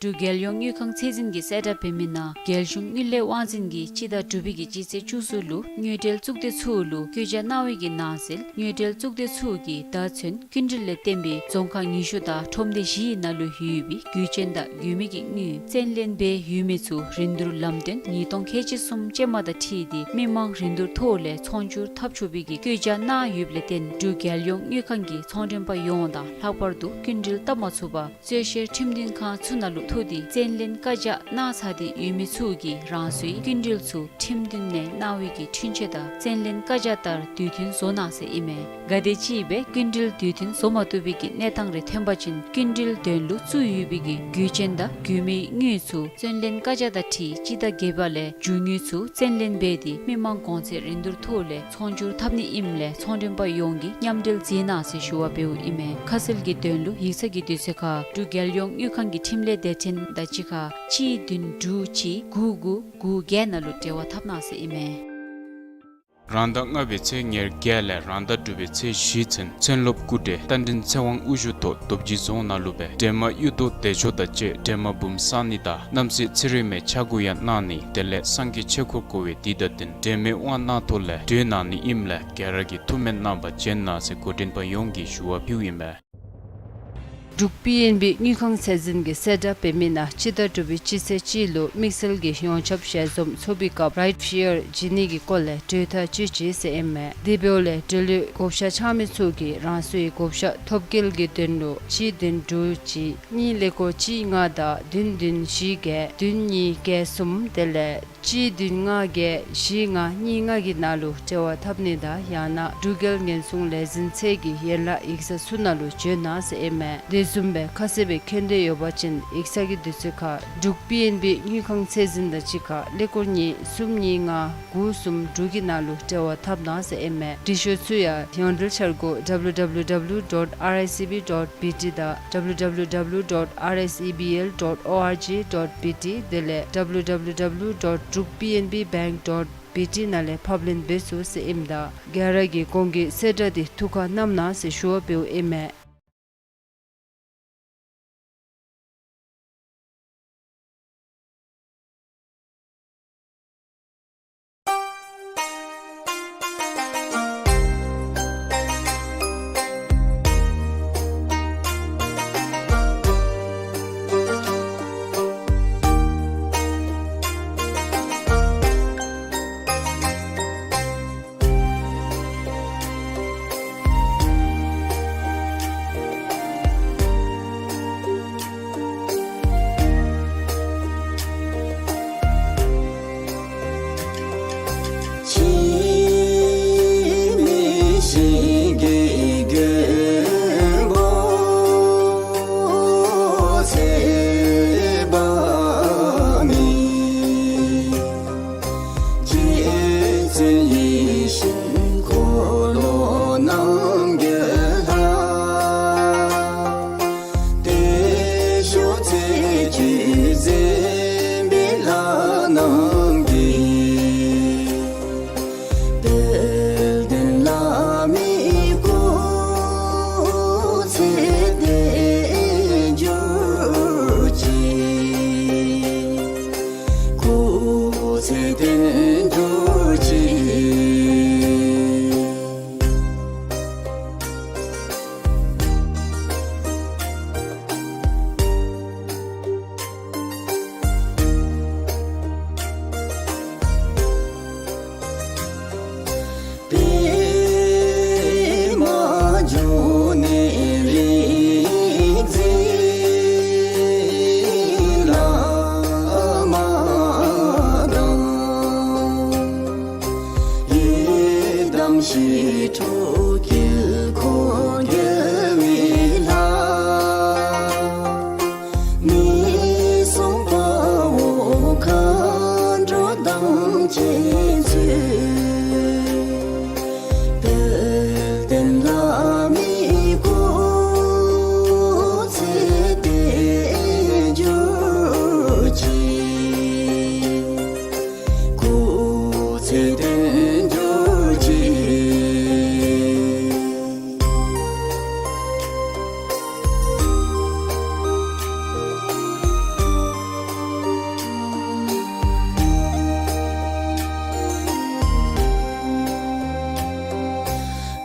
འབྲུག་རྒྱལ་ཡོངས་དངུལ་ཁང་ཚད་འཛིན་གྱི་གསལ་བསྒྲགས་འབད་མི་ནང་རྒྱལ་གཞུང་དངུལ་ལས་དབང་འཛིན་གྱིས་སྤྱི་ཟླ་དྲུག་པའི་གི་སྤྱི་ཚེས་བཅུ་གསུམ་ལུ་དངུལ་འབྲེལ་གཙུག་སྡེ་ཚུ་ལུ་བཀོད་རྒྱ་གནང་བའི་གི་ནང་གསལ་དངུལ་འབྲེལ་གཙུག་སྡེ་ཚུ་གིས་ད་ཚུན་སྐྱིན་འགྲུལ་ལས་བརྟེན་པའི་རྫོང་ཁག་ཉི་ཤུ་དང་ཁྲོམ་སྡེ་བཞིའི་ནང་ལུ་ཡོད་པའི་དགོས་ཆེན་དང་དགོས་མི་གི་དངུལ་བཙན་ལེན་འབད་ཡོད་མི་ཚུ་རིན་བསྡུར་ལམ་སྟོན་ཉིས་སྟོང་ཁལ་གཅིག་གསུམ་ཅན་མ་དང་འཁྲིལ་ཏེ་མི་མང་རིན་བསྡུར་ཐོག་ལས་ཚོང་སྒྱུར་འཐབ་ཆོག་པའི་གི་བཀོད་རྒྱ་གནང་ཡོདཔ་ལས་བརྟེན་འབྲུག་རྒྱལ་ཡོངས་དངུལ་ཁང་གིས་ཚོང་མགྲོན་པ་ཡོངས་དང་ལྷག་པར་དུ་སྐྱིན་འགྲུལ་བཏབ་མ་ཚུགས་པར་རྩོད་བཤེར་ཁྲིམས་མཐུན་ཁང་ཚུ་ནང་ལུ་ཐུག་སྟེ་བཙན་ལེན་བཀའ་རྒྱ་གནང་ཚར་ཏེ་ཡོད་མི་ཚུ་གིས་རང་སོའི་སྐྱིན་འགྲུལ་ཚུ་ཁྲིམས་མཐུན་ནང་གནང་བའི་གི་འཁྲུན་ཆོད་དང་བཙན་ལེན་བཀའ་རྒྱ་ལྟར་དུས་མཐུན་བཟོ་གནང་ཟེར་ཨིན་མས། གལ་ཏེ་ཅིག་སྦེ་སྐྱིན་འགྲུལ་དུས་མཐུན་བཟོ་མ་བཏུབ་པའི་གི་གནས་སྟངས་རེ་ཐོན་པ་ཅིན་སྐྱིན་འགྲུལ་དོན་ལུ་བཙུགས་ཡོད་པའི་གི་དགོས་ཆེན་དང་དགོས་མིའི་དངུལ་ཚུ་བཙན་ལེན་བཀའ་རྒྱ་དང་འཁྲིལ་སྤྱི་ཟླ་བརྒྱད་པ་ལས་རྒྱུ་དངུལ་ཚུ་བཙན་ལེན་འབད་དེ་མི་མང་གོང་ཚད་རིན་བསྡུར་ཐོག་ལས་ཚོང་སྒྱུར་འཐབ་ནི་ཨིནམ་ལས་ཚོང་མགྲོན་པ་ཡོངས་ཀྱིས་མཉམ་འབྲེལ་མཛད་གནང་ཟེར་ཞུ་བ་འབདཝ་ཨིན་མས། ཁ་གསལ་གྱི་དོན་ལུ་ཡིག་ཚང་གི་དུས་ཚོད་ཁར་འབྲུག་རྒྱལ་ཡོངས་དངུལ་ཁང་གི་ཁྲིམས་ལས་སྡེ་ཚན་དང་གཅིག་ཁར་གཅིག་བདུན་དྲུག་གཅིག་དགུ་དགུ་དགུ་བརྒྱད་ནང་ལུ་འབྲེལ་བ་འཐབ་གནང་ཟེར་ཨིན་མས། རང་ཟླ་ལྔ་པའི་ཚེས་ཉེར་བརྒྱད་ལས་རང་ཟླ་དྲུག་པའི་ཚེས་བཞི་ཚུན་མཚན་སློབ་སྐུ་བགྲེས་རྟ་མགྲིན་ཚེ་དབང་དབུ་བཞུགས་ཐོག་རྡོ་རྗེ་རྫོང་ནང་ལུ་སྦེ་སྒྲོལ་མ་གཡུ་ཐོག་བདེ་མཆོག་དང་བཅས་སྒྲོལ་མ་འབུམ་བསང་ནི་དང་རྣམ་སྲས་ཚེ་རིང་མའི་ཕྱག་སྐོར་ཡང་གནང་ནི། དེ་ལས་སངས་རྒྱས་ཆོས་འཁོར་བསྐོར་བའི་དུས་དང་བསྟུན་སྒྲོལ་མའི་དབང་གནང་ཐོག་ལས་གྲོལ་གནང་ནི་ཨིནམ་ལས་ག་ར་གིས་ཐུགས་སྨོན་གནང་བར་བྱོན་གནང་ཟེར་འགོ་འདྲེན་པ་ཡོངས་ཀྱིས་ཞུ་བ་ཕུལཝ་ཨིན་མས། འབྲུག་པི་ཨེན་བི་དངུལ་ཁང་ཚད་འཛིན་གྱི་གསལ་བསྒྲགས་འབད་མི་ནང་སྤྱི་ཟླ་དྲུག་པའི་སྤྱི་ཚེས་གཅིག་ལུ་དམིགས་བསལ་གྱི་ཡོངས་ཁྱབ་ཞལ་འཛོམས་ཚོགས་པའི་སྐབས་རའིཊ་ཕི་ཡར་བྱིན་ནི་གི་སྐོར་ལས་གྲོས་ཐག་བཅད་ཅི་ཟེར་ཨིན་མས། དེ་འབདཝ་ལས་འབྲེལ་ཡོད་བགོ་བཤའ་འཆང་མི་ཚུ་གིས་རང་སོའི་བགོ་བཤའ་ཐོབ་སྐལ་གྱི་དོན་ལུ་གཅིག་བདུན་དྲུག་གཅིག་གཉིས་ཀླད་ཀོར་གཅིག་ལྔ་དང་བདུན་བདུན་བཞི་བརྒྱད་བདུན་གཉིས་བརྒྱད་གསུམ་དེ་ལས་ གཅིག་བདུན་ལྔ་བརྒྱད་བཞི་ལྔ་གཉིས་ལྔ་གི་ནང་ལུ་འབྲེལ་བ་འཐབ་ནི་དང་ཡང་ན་འབྲུག་རྒྱལ་ཉེན་སྲུང་ལས་འཛིན་ཚད་ཀྱི་ཡན་ལག་ཡིག་ཚང་ཚུ་ནང་ལུ་བྱོན་གནང་ཟེར་ཨིན་མས། དེ་བཟུམ་སྦེ་ཁ་གསལ་སྦེ་མཁྱེན་འདོད་ཡོད་པ་ཅིན་ཡིག་ཚང་གི་དུས་ཚོད་ཁར་འབྲུག་པི་ཨེན་བི་དངུལ་ཁང་ཚད་འཛིན་དང་གཅིག་ཁར་ཀླད་ཀོར་གཉིས་གསུམ་གཉིས་ལྔ་དགུ་གསུམ་དྲུག་གི་ནང་ལུ་འབྲེལ་བ་འཐབ་གནང་ཟེར་ཨིན་མས། འབྲི་ཤོག་ཚུ་ཡང་ཡོངས་འབྲེལ་འཆར་སྒོ་W W W dot R I C B dot B T དང་W W W dot R I C B L dot org dot B T དེ་ལས་W W W dot druk P N B bank dot B T ནང་ལས་ཕབ་ལེན་འབད་ཚུགས་ཟེར་ཨིནམ་ད་ག་ར་གིས་གོང་གི་གསལ་བསྒྲགས་འདི་ཐུགས་ཁར་བསྣམ་གནང་ཟེར་ཞུ་བ་འབདཝ་ཨིན་མས། རྗེ་བཙུན་ཡིད་བཞིན་འཁོར་ལོ་རྣམ་རྒྱལ་ལྷ། བདེ་མཆོག་རྩེ་གཅིག་འཛིན་པའི་ལྷ་རྣམས་ཀྱིས། དཔལ་ལྡན་བླ་མའི་སྐུ་ཚེ་བརྟན་གྱུར་ཅིག། སྐུ་ཚེ་བརྟན་གྱུར་ཅིག། པདྨ་འབྱུང་གནས་རིག་འཛིན་བླ་མ་དང་། ཡི་དམ་ཞི་ཁྲོ་དཀྱིལ་འཁོར་རྒྱལ་བའི་ལྷ། ངན་སོང་དཔའ་བོ་མཁའ་འགྲོ་དང་བཅས་ཚུ། དཔལ་ལྡན་བླ་མའི་སྐུ་ཚེ་བརྟན་གྱུར་ཅིག། སྐུ་ཚེ་བརྟན་གྱུར་ཅིག།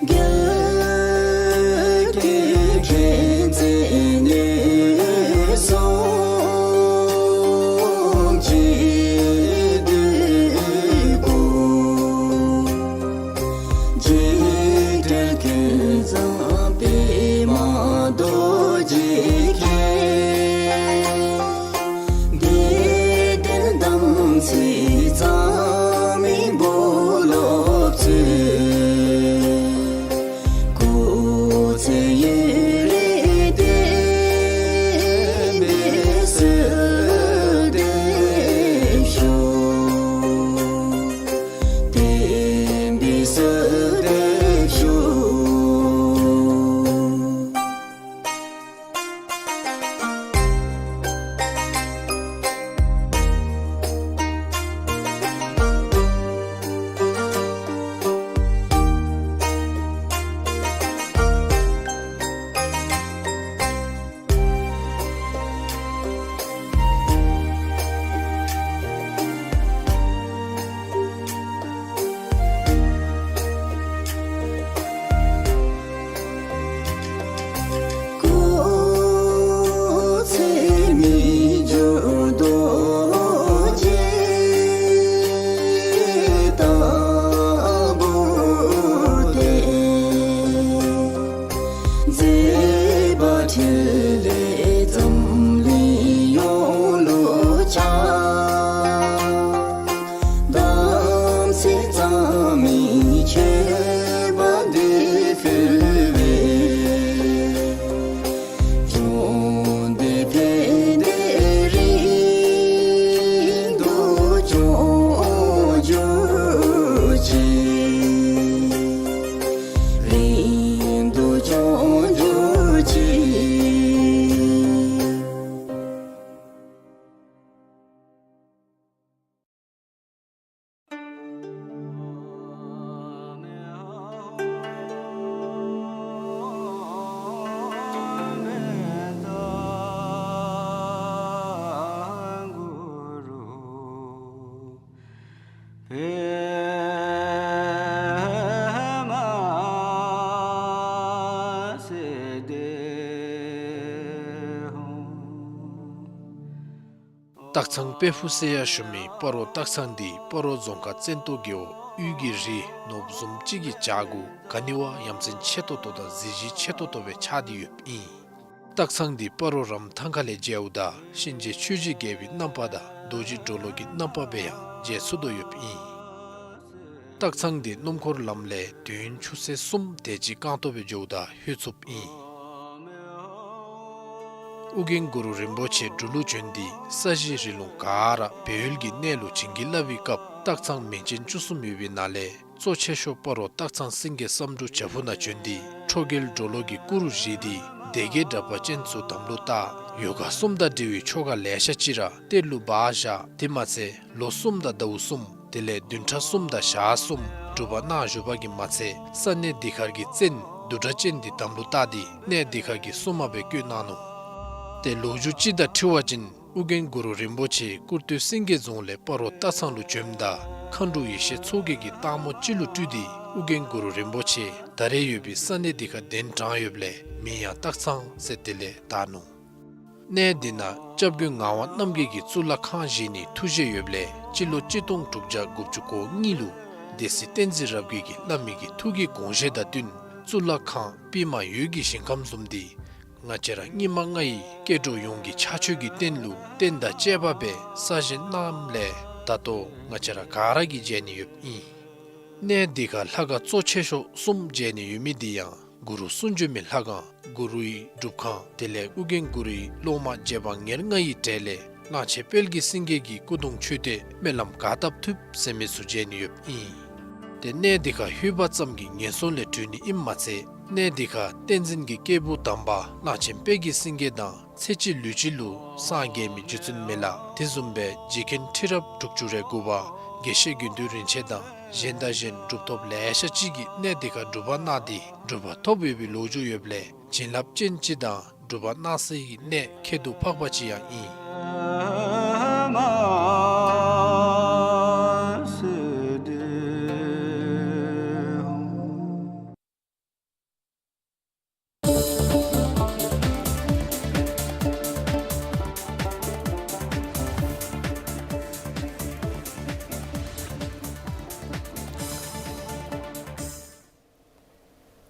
རྒྱལ་བསྟན་མཁྱེན་བརྩེ་ནུས་གསུམ་གཅིག་བསྡུས་སྐུ། འཇིགས་བྲལ་ཀུན་བཟང་པདྨ་རྡོ་རྗེ་མཁྱེན། བདེ་ལྡན་དམ་ཚིག་གཙང་མའི་སྦོ་ལོགས་ཚུ། སྐུ་ཚེ་ཡུན་རིང་བརྟན་པའི་བསོད་བདེ་ཤོག། བརྟན་པའི་བསོད་བདེ་ཤོག། སྟག་ཚང་དཔལ་ཕུག་ཟེར་ཡང་ཞུ་མི་སྤ་རོ་སྟག་ཚང་འདི་སྤ་རོ་རྫོང་ཁག་བཙན་ཏོ་རྒེད་འོག་དབུས་ཀྱི་རི་ནོར་བུ་བཟུམ་ཅིག་གི་བྱག་གུ་ག་ནི་བ་ཡ་མཚན་ཆེ་ཏོག་ཏོ་དང་གཟི་བརྗིད་ཆེ་ཏོག་ཏོ་སྦེ་ཆགས་ཏེ་ཡོདཔ་ཨིན། སྟག་ཚང་འདི་སྤ་རོ་རམ་ཐང་ཁ་ལས་མཇལཝ་ད་གཤིན་རྗེ་ཆོས་ཀྱི་རྒྱལ་པོའི་རྣམ་པ་དང་རྡོ་རྗེ་གྲོ་ལོད་ཀྱི་རྣམ་པ་སྦེ་ཡང་མཇལ་ཚུགས་དོ་ཡོདཔ་ཨིན། སྟག་ཚང་འདི་སྣུམ་འཁོར་ལམ་ལས་དུས་ཡུན་ཆུ་ཚོད་གསུམ་དེ་ཅིག་རྐང་སྟོང་སྦེ་འགྱོཝ་ད་ལྷོད་ཚུགསཔ་ཨིན། ཨོ་རྒྱན་གུ་རུ་རིན་པོ་ཆེ་འབྲུག་ལུ་བྱོན་ཏེ་ས་གཞི་རི་ལུང་ག་ར་སྦས་ཡུལ་གྱི་གནས་ལུ་བྱིན་གྱིས་བརླབས་པའི་སྐབས་སྟག་ཚང་མིང་ཅན་བཅུ་གསུམ་ཡོད་པའི་ནང་ལས་གཙོ་ཆེ་ཤོས་སྤ་རོ་སྟག་ཚང་སེང་གེ་བསམ་འགྲུབ་བྱག་ཕུག་ནང་བྱོན་ཏེ་ཁྲོ་རྒྱལ་གྲོ་ལོད་ཀྱི་སྐུ་རུ་བཞེངས་ཏེ་སྡེ་བརྒྱད་དྲེགས་པ་ཅན་ཚུ་དམ་ལུ་བཏགས། ཡོ་ག་གསུམ་དང་འབྲེལ་བའི་ཆོ་ག་ལེ་ཤ་ཅིག་ར་གཏེར་ལུ་སྦ་བཞག། དེ་མ་ཚད་ལོ་གསུམ་དང་ཟླཝ་གསུམ་དེ་ལས་བདུན་ཕྲག་གསུམ་དང་ཞག་གསུམ་སྒྲུབ་པ་གནང་བཞུགས་པ་གིས་མ་ཚད་ས་གནས་འདི་ཁར་གྱི་བཙན་བདུད་དྲེགས་ཅན་འདི་དམ་ལུ་བཏགས་ཏེ་གནས་འདི་ཁར་གྱི་སྲུང་མ་སྦེ་བསྐོས་གནང་ནུག། ཏེ་ལོ་རྒྱུས་སྤྱི་དང་འཁྲིལ་བ་ཅིན་ཨོ་རྒྱན་གུ་རུ་རིན་པོ་ཆེ་སྐུར་སྟོད་སེང་གེ་རྫོང་ལས་སྤ་རོ་སྟག་ཚང་ལུ་བྱོནམ་ད་མཁའ་འགྲོ་ཡེ་ཤེས་མཚོ་རྒྱལ་གྱིས་སྟག་མོ་ཅིག་ལུ་སྤྲུལ་ཏེ་ཨོ་རྒྱན་གུ་རུ་རིན་པོ་ཆེ་ད་རེས་ཡོད་པའི་ས་གནས་འདི་ཁར་གདན་དྲངས་ཡོདཔ་ལས་མིང་ཡང་སྟག་ཚང་ཟེར་དེ་ལས་བཏགས་ནུག། གནས་འདི་ནང་སྐྱབས་མགོན་ངག་དབང་རྣམ་རྒྱལ་གྱིས་གཙུག་ལག་ཁང་བཞེངས་ནིའི་ཐུགས་བཞེད་ཡོདཔ་ལས་སྤྱི་ལོ་གཅིག་སྟོང་དྲུག་བརྒྱ་དགུ་བཅུ་གོ་གཉིས་ལུ་སྡེ་སྲིད་བསྟན་འཛིན་རབ་རྒྱས་ཀྱིས་བླ་མའི་གི་ཐུགས་ཀྱི་དགོངས་བཞེད་དང་བསྟུན་གཙུག་ལག་ཁང་པདྨ་འོད་ཀྱི་ཞིང་ཁམས་བཟུམ་འདི་ང་བཅས་ར་སྙིགས་མ་ལྔ་ཡི་སྐྱེ་འགྲོ་ཡོངས་ཀྱི་ཕྱག་མཆོད་ཀྱི་རྟེན་ལུ་རྟེན་དང་བཅས་པ་སྦེ་གསར་བཞེངས་གནངམ་ལས་ད་ལྟོ་ང་བཅས་ར་ག་ར་གིས་མཇལ་ནི་ཡོདཔ་ཨིན། གནས་འདི་ཁར་ལྷ་ཁང་གཙོ་ཆེ་ཤོས་གསུམ་མཇལ་ནི་ཡོད་མི་འདི་ཡང་གུ་རུ་གསུང་བྱོན་མའི་ལྷ་ཁང་གུ་རུའི་སྒྲུབ་ཁང་དེ་ལས་ཨོ་རྒྱན་གུ་རུའི་སློབ་མ་རྗེ་འབངས་ཉེར་ལྔ་ཡི་གྲས་ལས་གླང་ཆེན་དཔལ་གྱི་སེང་གེ་གི་སྐུ་གདུང་མཆོད་རྟེན་སྨོན་ལམ་ག་བཏབ་ཐུབ་ཟེར་མི་ཚུ་མཇལ་ནི་ཡོདཔ་ཨིན། ཏེ་གནས་འདི་ཁར་ལྷོད་པ་ཙམ་གྱིས་ངན་སོང་ལས་གྲོལ་ནི་ཨིནམ་མ་ཚད་གནས་འདི་ཁར་བསྟན་འཛིན་གྱི་སྐྱེས་བུ་དམ་པ་གླང་ཆེན་དཔལ་གྱི་སེང་གེ་དང་ཚེ་གཅིག་ལུས་གཅིག་ལུ་སངས་རྒྱས་མི་རྗེ་བཙུན་མི་ལ་དེ་བཟུམ་སྦེ་རྗེ་མཁན་ཁྲི་རབས་དྲུག་ཅུ་རེ་དགུ་པ་དགེ་བཤེས་དགེ་འདུན་རིན་ཆེན་དང་གཞན་དང་གཞན་གྲུབ་ཐོབ་ལེ་ཤ་ཅིག་གིས་གནས་འདི་ཁར་སྒྲུབ་པ་གནང་སྟེ་གྲུབ་པ་ཐོབ་ཡོད་པའི་ལོ་རྒྱུས་ཡོདཔ་ལས་བྱིན་རླབས་ཅན་ཅིག་དང་སྒྲུབ་པ་གནང་སའི་གནས་ཁྱད་དུ་འཕགས་པ་ཅིག་ཡང་ཨིན།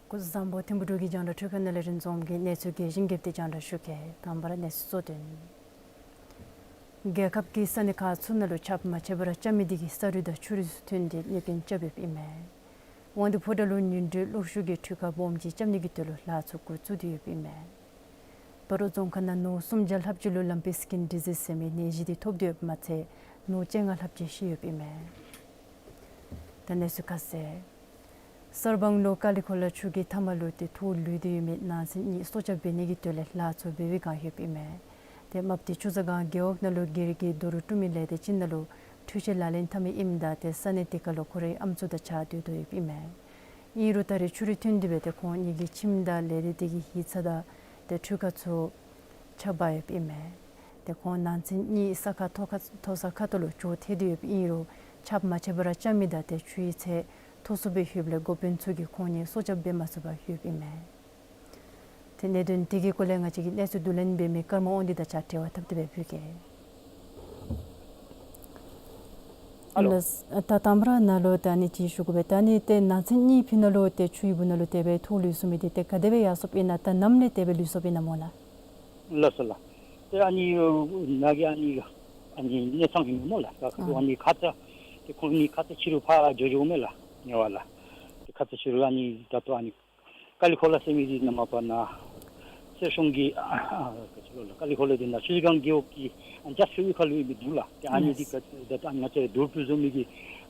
སྐུ་གཟུགས་བཟང་པོ། ཐིམ་ཕུ་འབྲུག་གི་རྒྱང་བསྒྲགས་འཕྲུལ་ཁང་ནང་ལས་རིན་འཛོམས་ཀྱིས་གནས་ཚུལ་རྒྱས་ཤིང་རྒྱས་པ་དེ་རྒྱང་བསྒྲགས་ཞུ་གེ། དང་པ་ར་གནས་ཚུལ་གཙོ་དོན། རྒྱལ་ཁབ་ཀྱི་ས་གནས་ཁག་ཚུ་ནང་ལུ་ཆརཔ་མ་ཆད་པར་རྐྱབ་མི་དེ་གིས་ས་རུད་དང་ཆུ་རུད་ཚུ་ཐོན་ཏེ་གནོད་སྐྱོན་རྐྱབ་ཡོདཔ་ཨིན་མས། དབང་འདུས་ཕོ་བྲང་ལུ་ཉིན་དྲོད་གློག་ཤུགས་ཀྱི་འཕྲུལ་ཁང་སྦོམ་ཅིག་རྐྱབ་ནི་གི་དོན་ལུ་ལཱ་ཚུ་འགོ་བཙུགས་ཏེ་ཡོདཔ་ཨིན་མས། སྤ་རོ་རྫོང་ཁག་ནང་ནོར་སུམ་བརྒྱ་ལྷགཔ་ཅིག་ལུ་ལམ་པི་སི་ཀིན་ཌི་ཟིས་ཟེར་མི་ནད་གཞི་དེ་ཐོབ་སྟེ་ཡོདཔ་མ་ཚད་ནོར་བཅོ་ལྔ་ལྷགཔ་ཅིག་ཤི་ཡོདཔ་ཨིན་མས། ད་གནས་ཚུལ་ཁ་གསལ། གསར་སྤང་ལུ་ཀ་ལི་ཁོ་ལ་ཆུ་གི་མཐའ་མ་ལུ་ཏེ་འཐོར་ལུས་ཏེ་ཡོད་མི་ནང་ཚན་གཉིས་སྲོག་སྐྱབས་འབད་ནི་གི་དོན་ལས་ལཱ་ཚུ་འབད་བའི་བསྒང་ཡོདཔ་ཨིན་མས། ཏེ་རྨགཔ་འདི་ཆུ་ཚོད་བརྒྱད་འོག་ནང་ལུ་སྒེར་གྱི་རྡོ་རུག་དཀྲུག་མི་ལས་སྡེ་ཅིག་ནང་ལུ་འཕྲུལ་ཆས་ལག་ལེན་འཐབ་མི་ཨིནམ་ད་ཏེ་ས་གནས་དེ་ཁར་ལུ་ཁོ་རའི་ཨམ་སྲུ་དང་གཅིག་ཁར་སྡོད་དོ་ཡོདཔ་ཨིན་མས། ཨིན་རུང་ད་རེས་ཆུ་རུད་ཐོན་ཏེ་སྦེ་ཏེ་ཁོང་གཉིས་ཀྱི་ཁྱིམ་དང་ལས་སྡེ་དེ་གི་ཡིག་ཚང་དང་ཏེ་འཕྲུལ་ཁང་ཚུ་ཆརཔ་འབག་ཡོདཔ་ཨིན་མས། ཏེ་ཁོང་ནང་ཚན་གཉིས་ས་ཁ་མཐོ་ཁ་མཐོ་ས་ཁ་ཐུག་ལུ་བྱོག་ཐལ་ཏེ་ཡོདཔ་ཨིན་རུང་ཆརཔ་མ་ཆད་པར་རྐྱབ་མི་དང་ཏེ་ཆུའི་ཚད་མཐོ་སུ་སྦེ་ཡོདཔ་ལས་འགོ་དཔོན་ཚུ་གིས་ཁོང་གཉིས་སྲོག་སྐྱབས་འབད་མ་ཚུགས་པར་ཡོདཔ་ཨིན་མས། ཏེ་གནད་དོན་དེ་གི་སྐོར་ལས་ང་བཅས་ཀྱི་གནས་ཚུལ་བསྡུ་ལེན་འབད་མི་ཀརྨ་དབང་འདུས་དང་གཅིག་ཁར་འབྲེལ་བ་འཐབ་སྟེ་སྦེ་ཕུལ་གེ། ཨ་ལོ། ཨ་ལགས། ད་དང་པ་ར་ནཱ་ལུ་ད་ཨ་ནི་ཅིག་ཞུ་དགོ་པས། ད་ཨ་ནི་ཏེ་ནང་ཚན་གཉིས་ཕི་ནང་ལུ་ཏེ་ཆུའི་སྦུག་ནང་ལུ་དེ་སྦེ་འཐོར་ལུས་སོང་མི་དེ་ཏེ་ག་དེ་སྦེ་ཡར་སོངཔ་ཨིན་ན། ད་ནམ་ལས་དེ་སྦེ་ལུས་སོངཔ་ཨིན་ན་སྨོ་ལགས། ལགས་སོ་ལགས། ཏེ་ཨ་ནི་ནཱ་གི་ཨ་ནི་ཨ་ནི་གནས་ཚང་ཨིན་མས་སྨོ་ལགས། ད་ཨ་ཨ་ནི་ཁ་ཙ་ཏེ་ཁོང་གཉིས་ཁ་ཙ་ཕྱི་རུ་ཕར་འགྱོ་འགྱོཝ་མས་ལགས། ཉེ་བ་ལགས། ཏེ་ཁ་ཙ་ཕྱི་རུ་ཨ་ནི་ད་ལྟོ་ཨ་ནི་ཀ་ལི་ཁོ་ལ་ཟེར་མི་འདི་ནཱ་མ་པ་ནཱ་གསེར་གཞོང་གི་ཨ་ཨ་ག་ཅི་ལོ་ལགས། ཀ་ལི་ཁོ་ལ་འདི་ནཱ་ཆུ་བཞི་སྒང་རྒེད་འོག་གི་ཨ་ནི་ཇཱསཊ་ཕི་ཝི་ཁ་ལུ་ཡོད་མི་འདུག་ལགས། ཏེ་ཨ་ནི་འདི་ལགས། ག་ད་ལྟོ་ང་བཅས་རྡོ་རུག་བཟོ་མི་གི་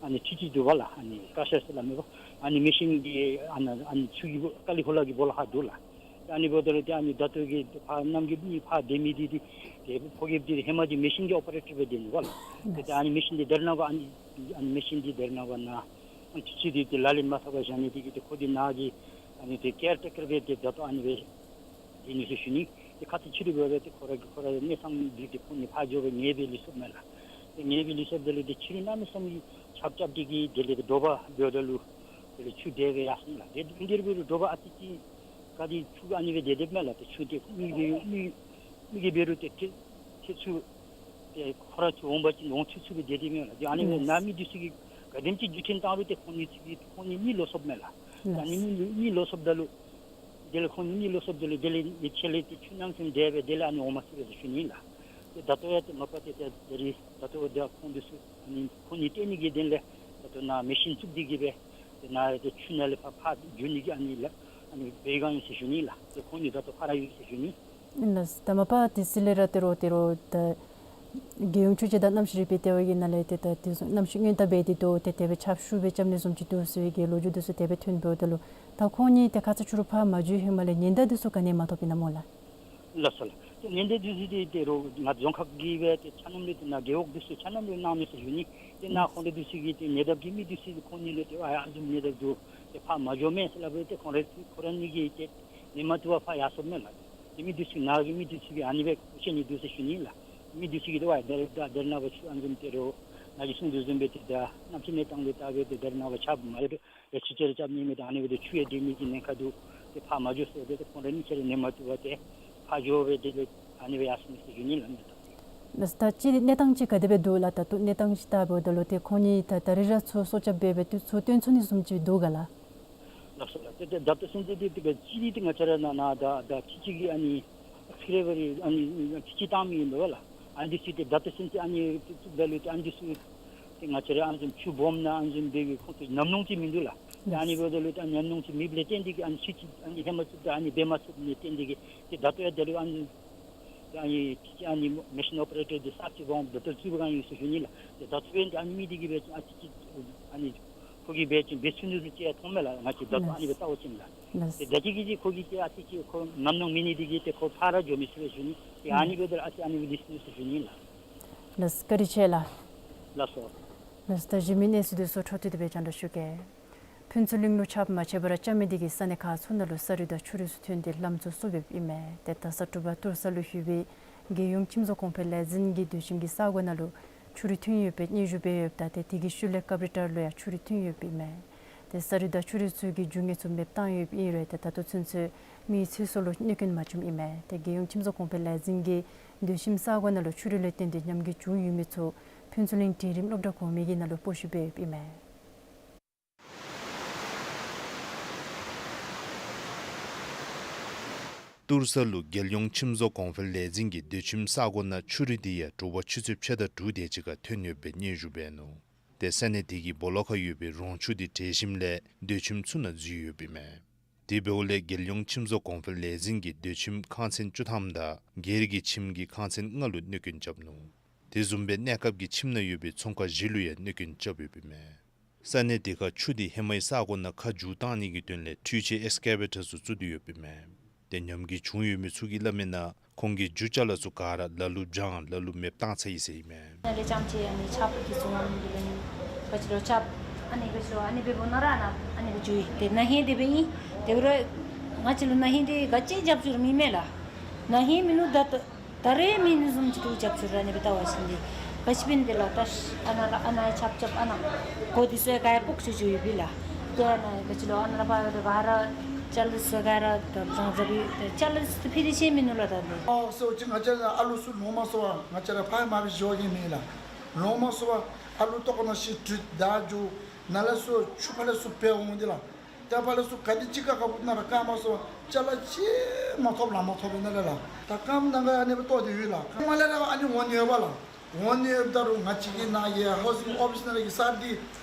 ཨ་ནི་ཁྲི་ཅིག་འདུག་པ་ལགས། ཨ་ནི་ཀར་ཤར་ཟེར་སླབ་མས་པ། ཨ་ནི་མེ་ཤིན་འདི་ཨ་ནཱ་ཨ་ནི་ཆུ་གི་ཀ་ལི་ཁོ་ལ་གི་སྦོ་ལོགས་ཁར་འདུག་ལགས། ཏེ་ཨ་ནི་འབདཝ་ད་ལུ་ཏེ་ཨ་ནི་ད་ལྟོ་གི་ཕར་གནམ་གྱི་མེ་ཕར་འདི་མི་འདི་འདི་ཏེ་ཕོ་རྒསཔ་འདི་ཧེ་མ་གི་མེ་ཤིན་གྱི་ཨོ་པ་རེ་ཊར་སྦེ་སྡོད་ནུག་པ་ལགས། ཏེ་ཏེ་ཨ་ནི་མེ་ཤིན་འདི་དེ་ར་ནངས་པ་ཨ་ནི་ཨ་ནི་མེ་ཤིན་འདི་དེ་ར་ནངས་པ་ནཱ་ཨ་ནི་ཅིག་ཅིག་འདི་ཏེ་ལག་ལེན་མ་འཐབ་པར་བཞག་ནི་དེ་གིས་ཏེ་ཁོ་འདི་ནཱ་གི་ཨ་ནི་ཏེ་ཀེར་ཊེ་ཀར་སྦེ་ཏེ་ད་ལྟོ་ཨ་ནི་སྦེ་སྡོད་ནི་ཟེར་ཞུ་ནི། ཏེ་ཁ་ཙ་ཕྱི་རུ་འབད་བ་ཏེ་ཁོ་ར་གི་ཁོ་ར་གནས་ཚང་འདི་ཏེ་ཁོང་གཉིས་ཕར་འགྱོ་སྦེ་ངལ་སྦེ་ལུས་སོངམ་མས་ལགས། ངེ་གི་ལུས་སྲོལ་དེ་ལས་ཏེ་ཕྱི་རུ་གནམ་མེད་ས་མེད་ཆརཔ་རྐྱབ་སྟེ་གི་དེ་ལས་ཏེ་དྲོ་པ་འབདཝ་ད་ལུ་དེ་ལས་ཆུ་དེ་སྦེ་ཡར་སོང་ལགས། ཏེ་དེ་འབད་རུང་དྲོ་པ་ཨ་ཙི་ཅིག་ག་དེ་ཆུ་ཨ་ནི་སྦེ་དེ་དེ་མས་ལགས། ཏེ་ཆུ་དེ་མི་གི་མི་མི་གིས་འབད་རུང་ཏེ་ཁྱེད་ཁྱེད་ཚུ་ཏེ་ཁོ་ར་ཚུ་འོང་པ་ཅིན་འོང་ཚུགས་ཚུགས་སྦེ་དེ་དེ་མས་ལགས། ཏེ་ཨ་ནི་སྦེ་ནཱ་མི་འདི་ཚུ་གིས་ག་དེམ་ཅིག་བརྒྱུད་འཕྲིན་བཏང་རུང་ཏེ་ཁོང་གཉིས་ཚུ་གིས་ཁོང་གཉིས་གཉིད་ལོག་སོཔ་མས་ལགས། ཏེ་ཨ་ནི་གཉིད་གཉིད་ལོག་སོཔ་ད་ལུ་དེ་ལས་ཁོང་གཉིད་ལོག་སོཔ་དེ་ལས་དེ་ལས་ཡི་ཆེ་ལས་ཏེ་ཆུ་གནམ་མེད་ས་མེད་དེ་སྦེ་དེ་ལས་ཨ་ནི་འོང་མ་ཚུགས་པས་ཟེར་ཞུ་ནི་ལགས། ཏེ་ད་ལྟོ་ཡང་ཏེ་མ་པ་ཏེ་ཏེ་དེ་རིང་ད་ལྟོ་ཏེ་ཁོང་འདི་ཚུ་ཨ་ནི་ཁོང་གཉིས་བཏོན་ནི་གི་དོན་ལས་ད་ལྟོ་ནཱ་མེ་ཤིན་བཙུགས་ཏེ་གི་སྦེ་ཏེ་ནཱ་ཏེ་ཆུ་ནང་ལས་ཕར་ཕར་བརྒྱུད་ནི་གི་ཨ་ནི་ལགས་ཨ་ནི་འབད་བའི་སྒང་ཨིན་ཟེར་ཞུ་ནི་ལགས། ཏེ་ཁོང་གཉིས་ད་ལྟོ་ཕར་ར་ཡོད་ཟེར་ཞུ་ནི། ལགས། ད་མ་པ་ཏེ་ཟི་ལེ་ར་ཏེ་རོགས་ཏེ་རོགས་ད་རྒྱལ་ཡོངས་ཆུ་དཔྱད་དང་གནམ་གཤིས་རིག་པའི་ལྟེ་བ་གི་ནང་ལས་ཏེ་ད་དེ་ཚུ་གནམ་གཤིས་སྔོན་བརྡ་འབད་དེ་འདུག། ཏེ་དེ་སྦེ་ཆརཔ་ཤུགས་སྦེ་རྐྱབ་ནི་བཟུམ་ཅིག་འདུག་ཟེར་བའི་གི་ལོ་རྒྱུས་འདི་ཚུ་དེ་སྦེ་ཐོན་འདུག། ད་ལུ་ད་ཁོང་གཉིས་ཏེ་ཁ་ཙ་ཆུ་རུ་ཕར་མ་འཛུལ་ཧེ་མ་ལས་ཉེན་བརྡ་འདི་ཚུ་ག་ནི་མ་ཐོབ་པས་ན་སྨོ་ལགས། ལགས་སོ་ལགས། ཏེ་ཉེན་བརྡ་འདི་ཚུ་ཏེ་ཏེ་རོགས་ང་རྫོང་ཁག་གི་སྦེ་ཏེ་ཆ་མཉམ་ལས་ཏེ་ནཱ་རྒེད་འོག་འདི་ཚུ་ཆ་མཉམ་ལས་གནང་མི་ཟེར་ཞུ་ནི། ཏེ་ནཱ་ཁོང་ར་འདི་ཚུ་གིས་ཏེ་ཉེ་འདབས་ཀྱི་མི་འདི་ཚུ་ཁོང་གཉིས་ལུ་ཏེ་ཨ་ཡར་འཛུལ་ཉེན་བརྡ་འདུག། ཏེ་ཕར་མ་འགྱོ་མེན་ཟེར་སླབ་པས། ཏེ་ཁོང་ར་ཁོ་ར་གཉིས་ཀྱིས་ཏེ་ཉིནམ་དུ་བ་ཕར་ཡར་སོཔ་མས་ལགས། ཏེ་མི་འདི་ཚུ་ནཱ་གི་མི་འདི་ཚུ་གིས་ཨ་ནི་སྦེ་ཤེས་ནི་འདུག་ཟེར་ཞུ་ནི་ལགས། མི་འདི་ཚུ་གིས་ཏེ་ཝའི་དེ་རེ་ད་དེ་རེ་ནངས་པ་ཆུ་ཨ་ནི་བཟུམ་ཏེ་རོགས་ནཱ་གིས་གསུངས་དོ་བཟུམ་སྦེ་ཏེ་ད་གནམ་གཤིས་གནས་སྟངས་ལུ་བལྟ་སྦེ་ཏེ་དེ་རེ་ནངས་པ་ཆརཔ་མ་ཡོད་རུང་ལས་ཆུ་ཆེ་ར་རྐྱབ་ནི་མེད། ད་ཨ་ནི་སྦེ་ཏེ་ཆུ་ཡང་སྡོད་མི་གི་ཉེན་ཁ་འདུག། ཏེ་ཕར་མ་འགྱོ་ཟེར་སྦེ་ཏེ་ཁོང་ར་གཉིས་ཆ་ར་ཉིནམ་དུ་བ་ཏེ་ཕར་འགྱོ་སྦེ་དེ་ལས་ཨ་ནི་སྦེ་ཡར་སོང་ཡི་ཟེར་ཞུ་ནི་ལགས། ད་ད་ཅི་གནས་སྟངས་ཅིག་ག་དེ་སྦེ་འདུག་ལགས། ད་ལྟོ་གནས་སྟངས་ཅིག་བལྟཝ་ད་ལུ་ཏེ་ཁོང་གཉིས་ད་ད་རིས་ར་ཚུར་སྲོག་སྐྱབས་འབད་སྦེ་ཏེ་ཚུར་བཏོན་ཚུགས་ནི་བཟུམ་ཅིག་འདུག་ག་ལགས། ལགས་སོ་ལགས། ཏེ་ཏེ་ད་ལྟོ་ཚུན་ཚོད་འདི་ཏེ་ག་ཅི་འདི་ཏེ་ང་བཅས་ར་ནཱ་ནཱ་ད་ད་ཅི་ཅིག་གི་ཨ་ནི་ཕི་རེ་བ་རི་ཨ་ནི་ཅི་ཅིག་བཏང་མི་ཨིན་པས་ལགས། ཨ་ནི་འདི་ཚུ་ཏེ་ད་ལྟོ་ཚུན་ཚོད་ཨ་ནི་ཏེ་ཏེ་ད་ལུ་ཏེ་ཨ་ནི་འདི་ཚུ་ཏེ་ང་བཅས་ར་ཨ་ནི་བཟུམ་ཆུ་སྦོམ་ནང་ཨ་ནི་བཟུམ་འབད་བའི་ཁོང་ཚུ་ཉམས་མྱོང་ཅིག་མིན་འདུག་ལགས། ཏེ་ཨ་ནི་འབདཝ་ད་ལུ་ཏེ་ཉམས་མྱོང་ཅིག་མེདཔ་ལས་བརྟེན་ཏེ་གི་ཨ་ནི་ཚུ་ཅིག་ཨ་ནི་ཧེ་མ་ཚུ་ད་ཨ་ནི་འབད་མ་ཚུགསཔ་ལས་བརྟེན་ཏེ་གི་ཏེ་ད་ལྟོ་ཡང་ད་ལུ་ཨ་ནི་ཏེ་ཨ་ནི་ཏེ་ཨ་ནི་མེ་ཤིན་ཨོ་པ་རེ་ཊར་འདི་གསརཔ་ཅིག་འབག་འོང་ད་ལྟོ་བཙུགས་པའི་སྒང་ཨིན་ཟེར་ཞུ་ནི་ལགས། ཏེ་ད་ལྟོ་འབད་ཨ་ནི་མི་འདི་གིས་འབད་བ་ཅིན་ཨ་ཙི་ཅིག་ཨ་ནི་ཁོ་གིས་འབད་བ་ཅིན་འབད་ཚུགས་ནི་ཟེར་ཅིག་ཡང་མཐོངམ་མས་ལགས། ང་བཅས་ད་ལྟོ་ཨ་ནི་སྦེ་བལྟ་བ་ཅིན་ལགས། ལགས། ཏེ་ད་ཅི་གི་ཅིག་ཁོ་གིས་ཅིག་ཨ་ཙི་ཅིག་ཁོ་ཉམས་མྱོང་མེད་ནི་འདི་གིས་ཏེ་ཁོ་ཕར་ར་འགྱོ་མི་ཚུགས་པས་ཟེར་ཞུ་ནི། ཏེ་ཨ་ནི་འབདཝ་ད་ཨ་ཙི་ཨ་ནི་སྦེ་ལུས་ནི་ཟེར་ཞུ་ནི་ལགས། ལགས། བཀའ་དྲིན་ཆེ་ལགས། ལགས་སོ། ལགས། ད་གཞན་མི་གནས་ཚུལ་འདི་ཚུ་འཕྲོ་མཐུད་དེ་སྦེ་རྒྱང་བསྒྲགས་ཞུ་གེ། ཕུན་ཚོགས་གླིང་ལུ་ཆརཔ་མ་ཆད་པར་རྐྱབ་མི་འདི་གིས་ས་གནས་ཁག་ཚུ་ནང་ལུ་ས་རུད་དང་ཆུ་རུད་ཚུ་ཐོན་ཏེ་ལམ་ཚུ་བསུབ་ཡོདཔ་ཨིན་མས། ཏེ་ད་ས་དྲོ་པ་ཏུར་ས་ལུ་ཡོད་པའི་རྒྱལ་ཡོངས་ཁྱིམ་བཟོ་གོང་འཕེལ་ལས་འཛིན་གྱི་སྡོད་ཁྱིམ་གྱི་ས་གོ་ནང་ལུ་ཆུ་རུད་ཐོན་ཡོད་པའི་སྙན་ཞུ་འབད་ཡོདཔ་ད་ཏེ་དེ་གི་ཤུལ་ལས་ཀབ་རི་ཊར་ལུ་ཡང་ཆུ་རུད་ཐོན་ཡོདཔ་ཨིན་མས། ཏེ་ས་རུད་དང་ཆུ་རུད་ཚུ་གི་རྒྱུ་དངོས་ཚུ་མེདཔ་བཏང་ཡོདཔ་ཨིན་རུང་ཏེ་ད་ལྟོ་ཚུན་ཚོད་མི་ཚེ་སྲོག་ལུ་གནོད་སྐྱོན་མ་བྱུངམ་ཨིན་མས། ཏེ་རྒྱལ་ཡོངས་ཁྱིམ་བཟོ་གོང་འཕེལ་ལས་འཛིན་གྱི་སྡོད་ཁྱིམ་ས་གོ་ནང་ལུ་ཆུ་རུད་ལས་བརྟེན་ཏེ་ཉམས་རྒུད་བྱུང་ཡོད་མི་ཚུ་ཕུན་ཚོགས་གླིང་འབྲིང་རིམ་སློབ་གྲྭ་གོང་མའི་གི་ནང་ལུ་སྤོ་བཤུད་འབད་ཡོདཔ་ཨིན་མས། ཏུར་ས་ལུ་རྒྱལ་ཡོངས་ཁྱིམ་བཟོ་གོང་འཕེལ་ལས་འཛིན་གྱི་སྡོད་ཁྱིམ་ས་གོ་ནང་ཆུ་རུད་འདི་ཡང་དྲོ་པ་ཆུ་ཚོད་ཕྱེད་དང་དྲུག་དེ་ཅིག་ཁར་ཐོན་ཡོད་པའི་སྙན་ཞུ་འབད་ནུག། ཏེ་ས་གནས་དེ་གི་སྦོ་ལོགས་ཁར་ཡོད་པའི་རོང་ཆུ་འདི་བྲལ་ཞིནམ་ལས་སྡོད་ཁྱིམ་ཚུ་ནང་འཛུལ་ཡོདཔ་ཨིན་མས། དེ་འབདཝ་ལས་རྒྱལ་ཡོངས་ཁྱིམ་བཟོ་གོང་འཕེལ་ལས་འཛིན་གྱིས་སྡོད་ཁྱིམ་ཁང་ཚན་བཅུ་ཐམ་དང་སྒེར་གྱི་ཁྱིམ་གྱི་ཁང་ཚན་ལྔ་ལུ་གནོད་སྐྱོན་རྐྱབ་ནུག། དེ་བཟུམ་སྦེ་གནས་སྐབས་ཀྱི་ཁྱིམ་ནང་ཡོད་པའི་ཚོང་ཁང་བཞི་ལུ་ཡང་གནོད་སྐྱོན་རྐྱབ་ཡོདཔ་ཨིན་མས། ས་གནས་དེ་ཁར་ཆུ་འདི་ཧེ་མའི་ས་གོ་ནང་ཁ་རྒྱུ་བཏང་ནི་གི་དོན་ལས་འཕྲུལ་ཆས་ཨེགསི་ཀེ་ཝེ་ཊར་ཚུ་བཙུགས་ཏེ་ཡོདཔ་ཨིན་མས། ཏེ་ཉམས་རྒུད་བྱུང་ཡོད་མི་ཚུ་གིས་སླབ་མི་ནང་ཁོང་གི་རྒྱུ་ཅ་ལ་ཚུ་ག་ར་ལ་ལུ་བྱང་ལ་ལུ་མེདཔ་བཏང་ཚར་ཡི་ཟེར་ཨིན་མས། ནཱ་ལས་རྐྱངམ་ཅིག་ཨ་ནི་ཆརཔ་གིས་བཟུང་ཨ་ནི་འབད་ནི་ག་ཅི་ལོ་ཆརཔ་ཨ་ནི་ག་ཅི་ལོ་ཨ་ནི་འབདཝ་ད་ར་ནཱ་ཨ་ནི་སྦེ་འགྱོ་ཡི། ཏེ་ན་ཧིང་དེ་སྦེ་ཨིན། དེ་འབད་རུང་ང་བཅས་ལུ་ན་ཧིང་འདི་ག་ཅི་རྒྱབ་སྐྱོར་མེད་མས་ལགས། ན་ཧིང་མེད་ནུག། ད་ད་ད་རེས་མེད་ནི་བཟུམ་ཅིག་འདུག། རྒྱབ་སྐྱོར་ར་ཨ་ནི་སྦེ་བལྟ་བ་ཅིན་འདི་ག་ཅི་འབད་ནི་འདི་ལགས། ད་ཨ་ནཱ་ལགས་ཨ་ནཱ་ཆརཔ་རྐྱབ་ཨ་ནཱ་གོ་འདི་ཚུ་ཡང་ག་ཡང་སྤུ་ཅིག་འགྱོ་ཡོད་པས་ལགས། ཏེ་ཨ་ནཱ་ག་ཅི་ལོ་ཨ་ནཱ་ལས་ཕར་ཡོད་དེ་ག་ར་ཅ་ལ་ཚུ་ག་ར་ད་བཟང་ཟ་བའི་ཅ་ལ་ཚུ་ཕུད་དེ་ཤེས་མི་ནུག་ལགས། ད་འདི་ཨོ་ཟེར་བ་ཅིན་ང་བཅས་ལུ་ཨ་ལུ་ཚུ་ལོང་མ་སོང་བར་ང་བཅས་ར་ཕར་མར་སྦེ་འགྱོ་གེ་མེན་ལགས། ལོང་མ་སོང་བར་ཨ་ལུ་ལྟོ་གོ་ནང་བཞིན་དྲུད་བདའ་འགྱོ། ནཱ་ལས་ཚུར་ཆུ་ཁ་ལས་ཚུར་འབད་འོང་སྟེ་ལགས། ཏེ་ཕར་ལས་ཚུར་ག་དེ་ཅིག་ཁར་ཁ་ཕུབ་ནང་ར་བཀག་མ་སོང་བར་ཅ་ལ་ཅིག་མ་ཐོབ་ལགས། མ་ཐོབ་པས་ནཱ་ལས་ལགས། ད་རྐངམ་ནང་ག་ཨ་ནི་སྦེ་བཏོག་སྟེ་ཡོད་ལགས། ཧེ་མ་ལས་ར་ཨ་ནི་འོང་ནི་ཡོད་པ་ལགས། འོང་ནི་ཡོདཔ་ད་རུང་ང་བཅས་ཀྱི་ནཱ་ཡ་ཧའུ་སིང་ཨོ་ཕིས་ནང་ལས་ཀྱི་སར་འདི་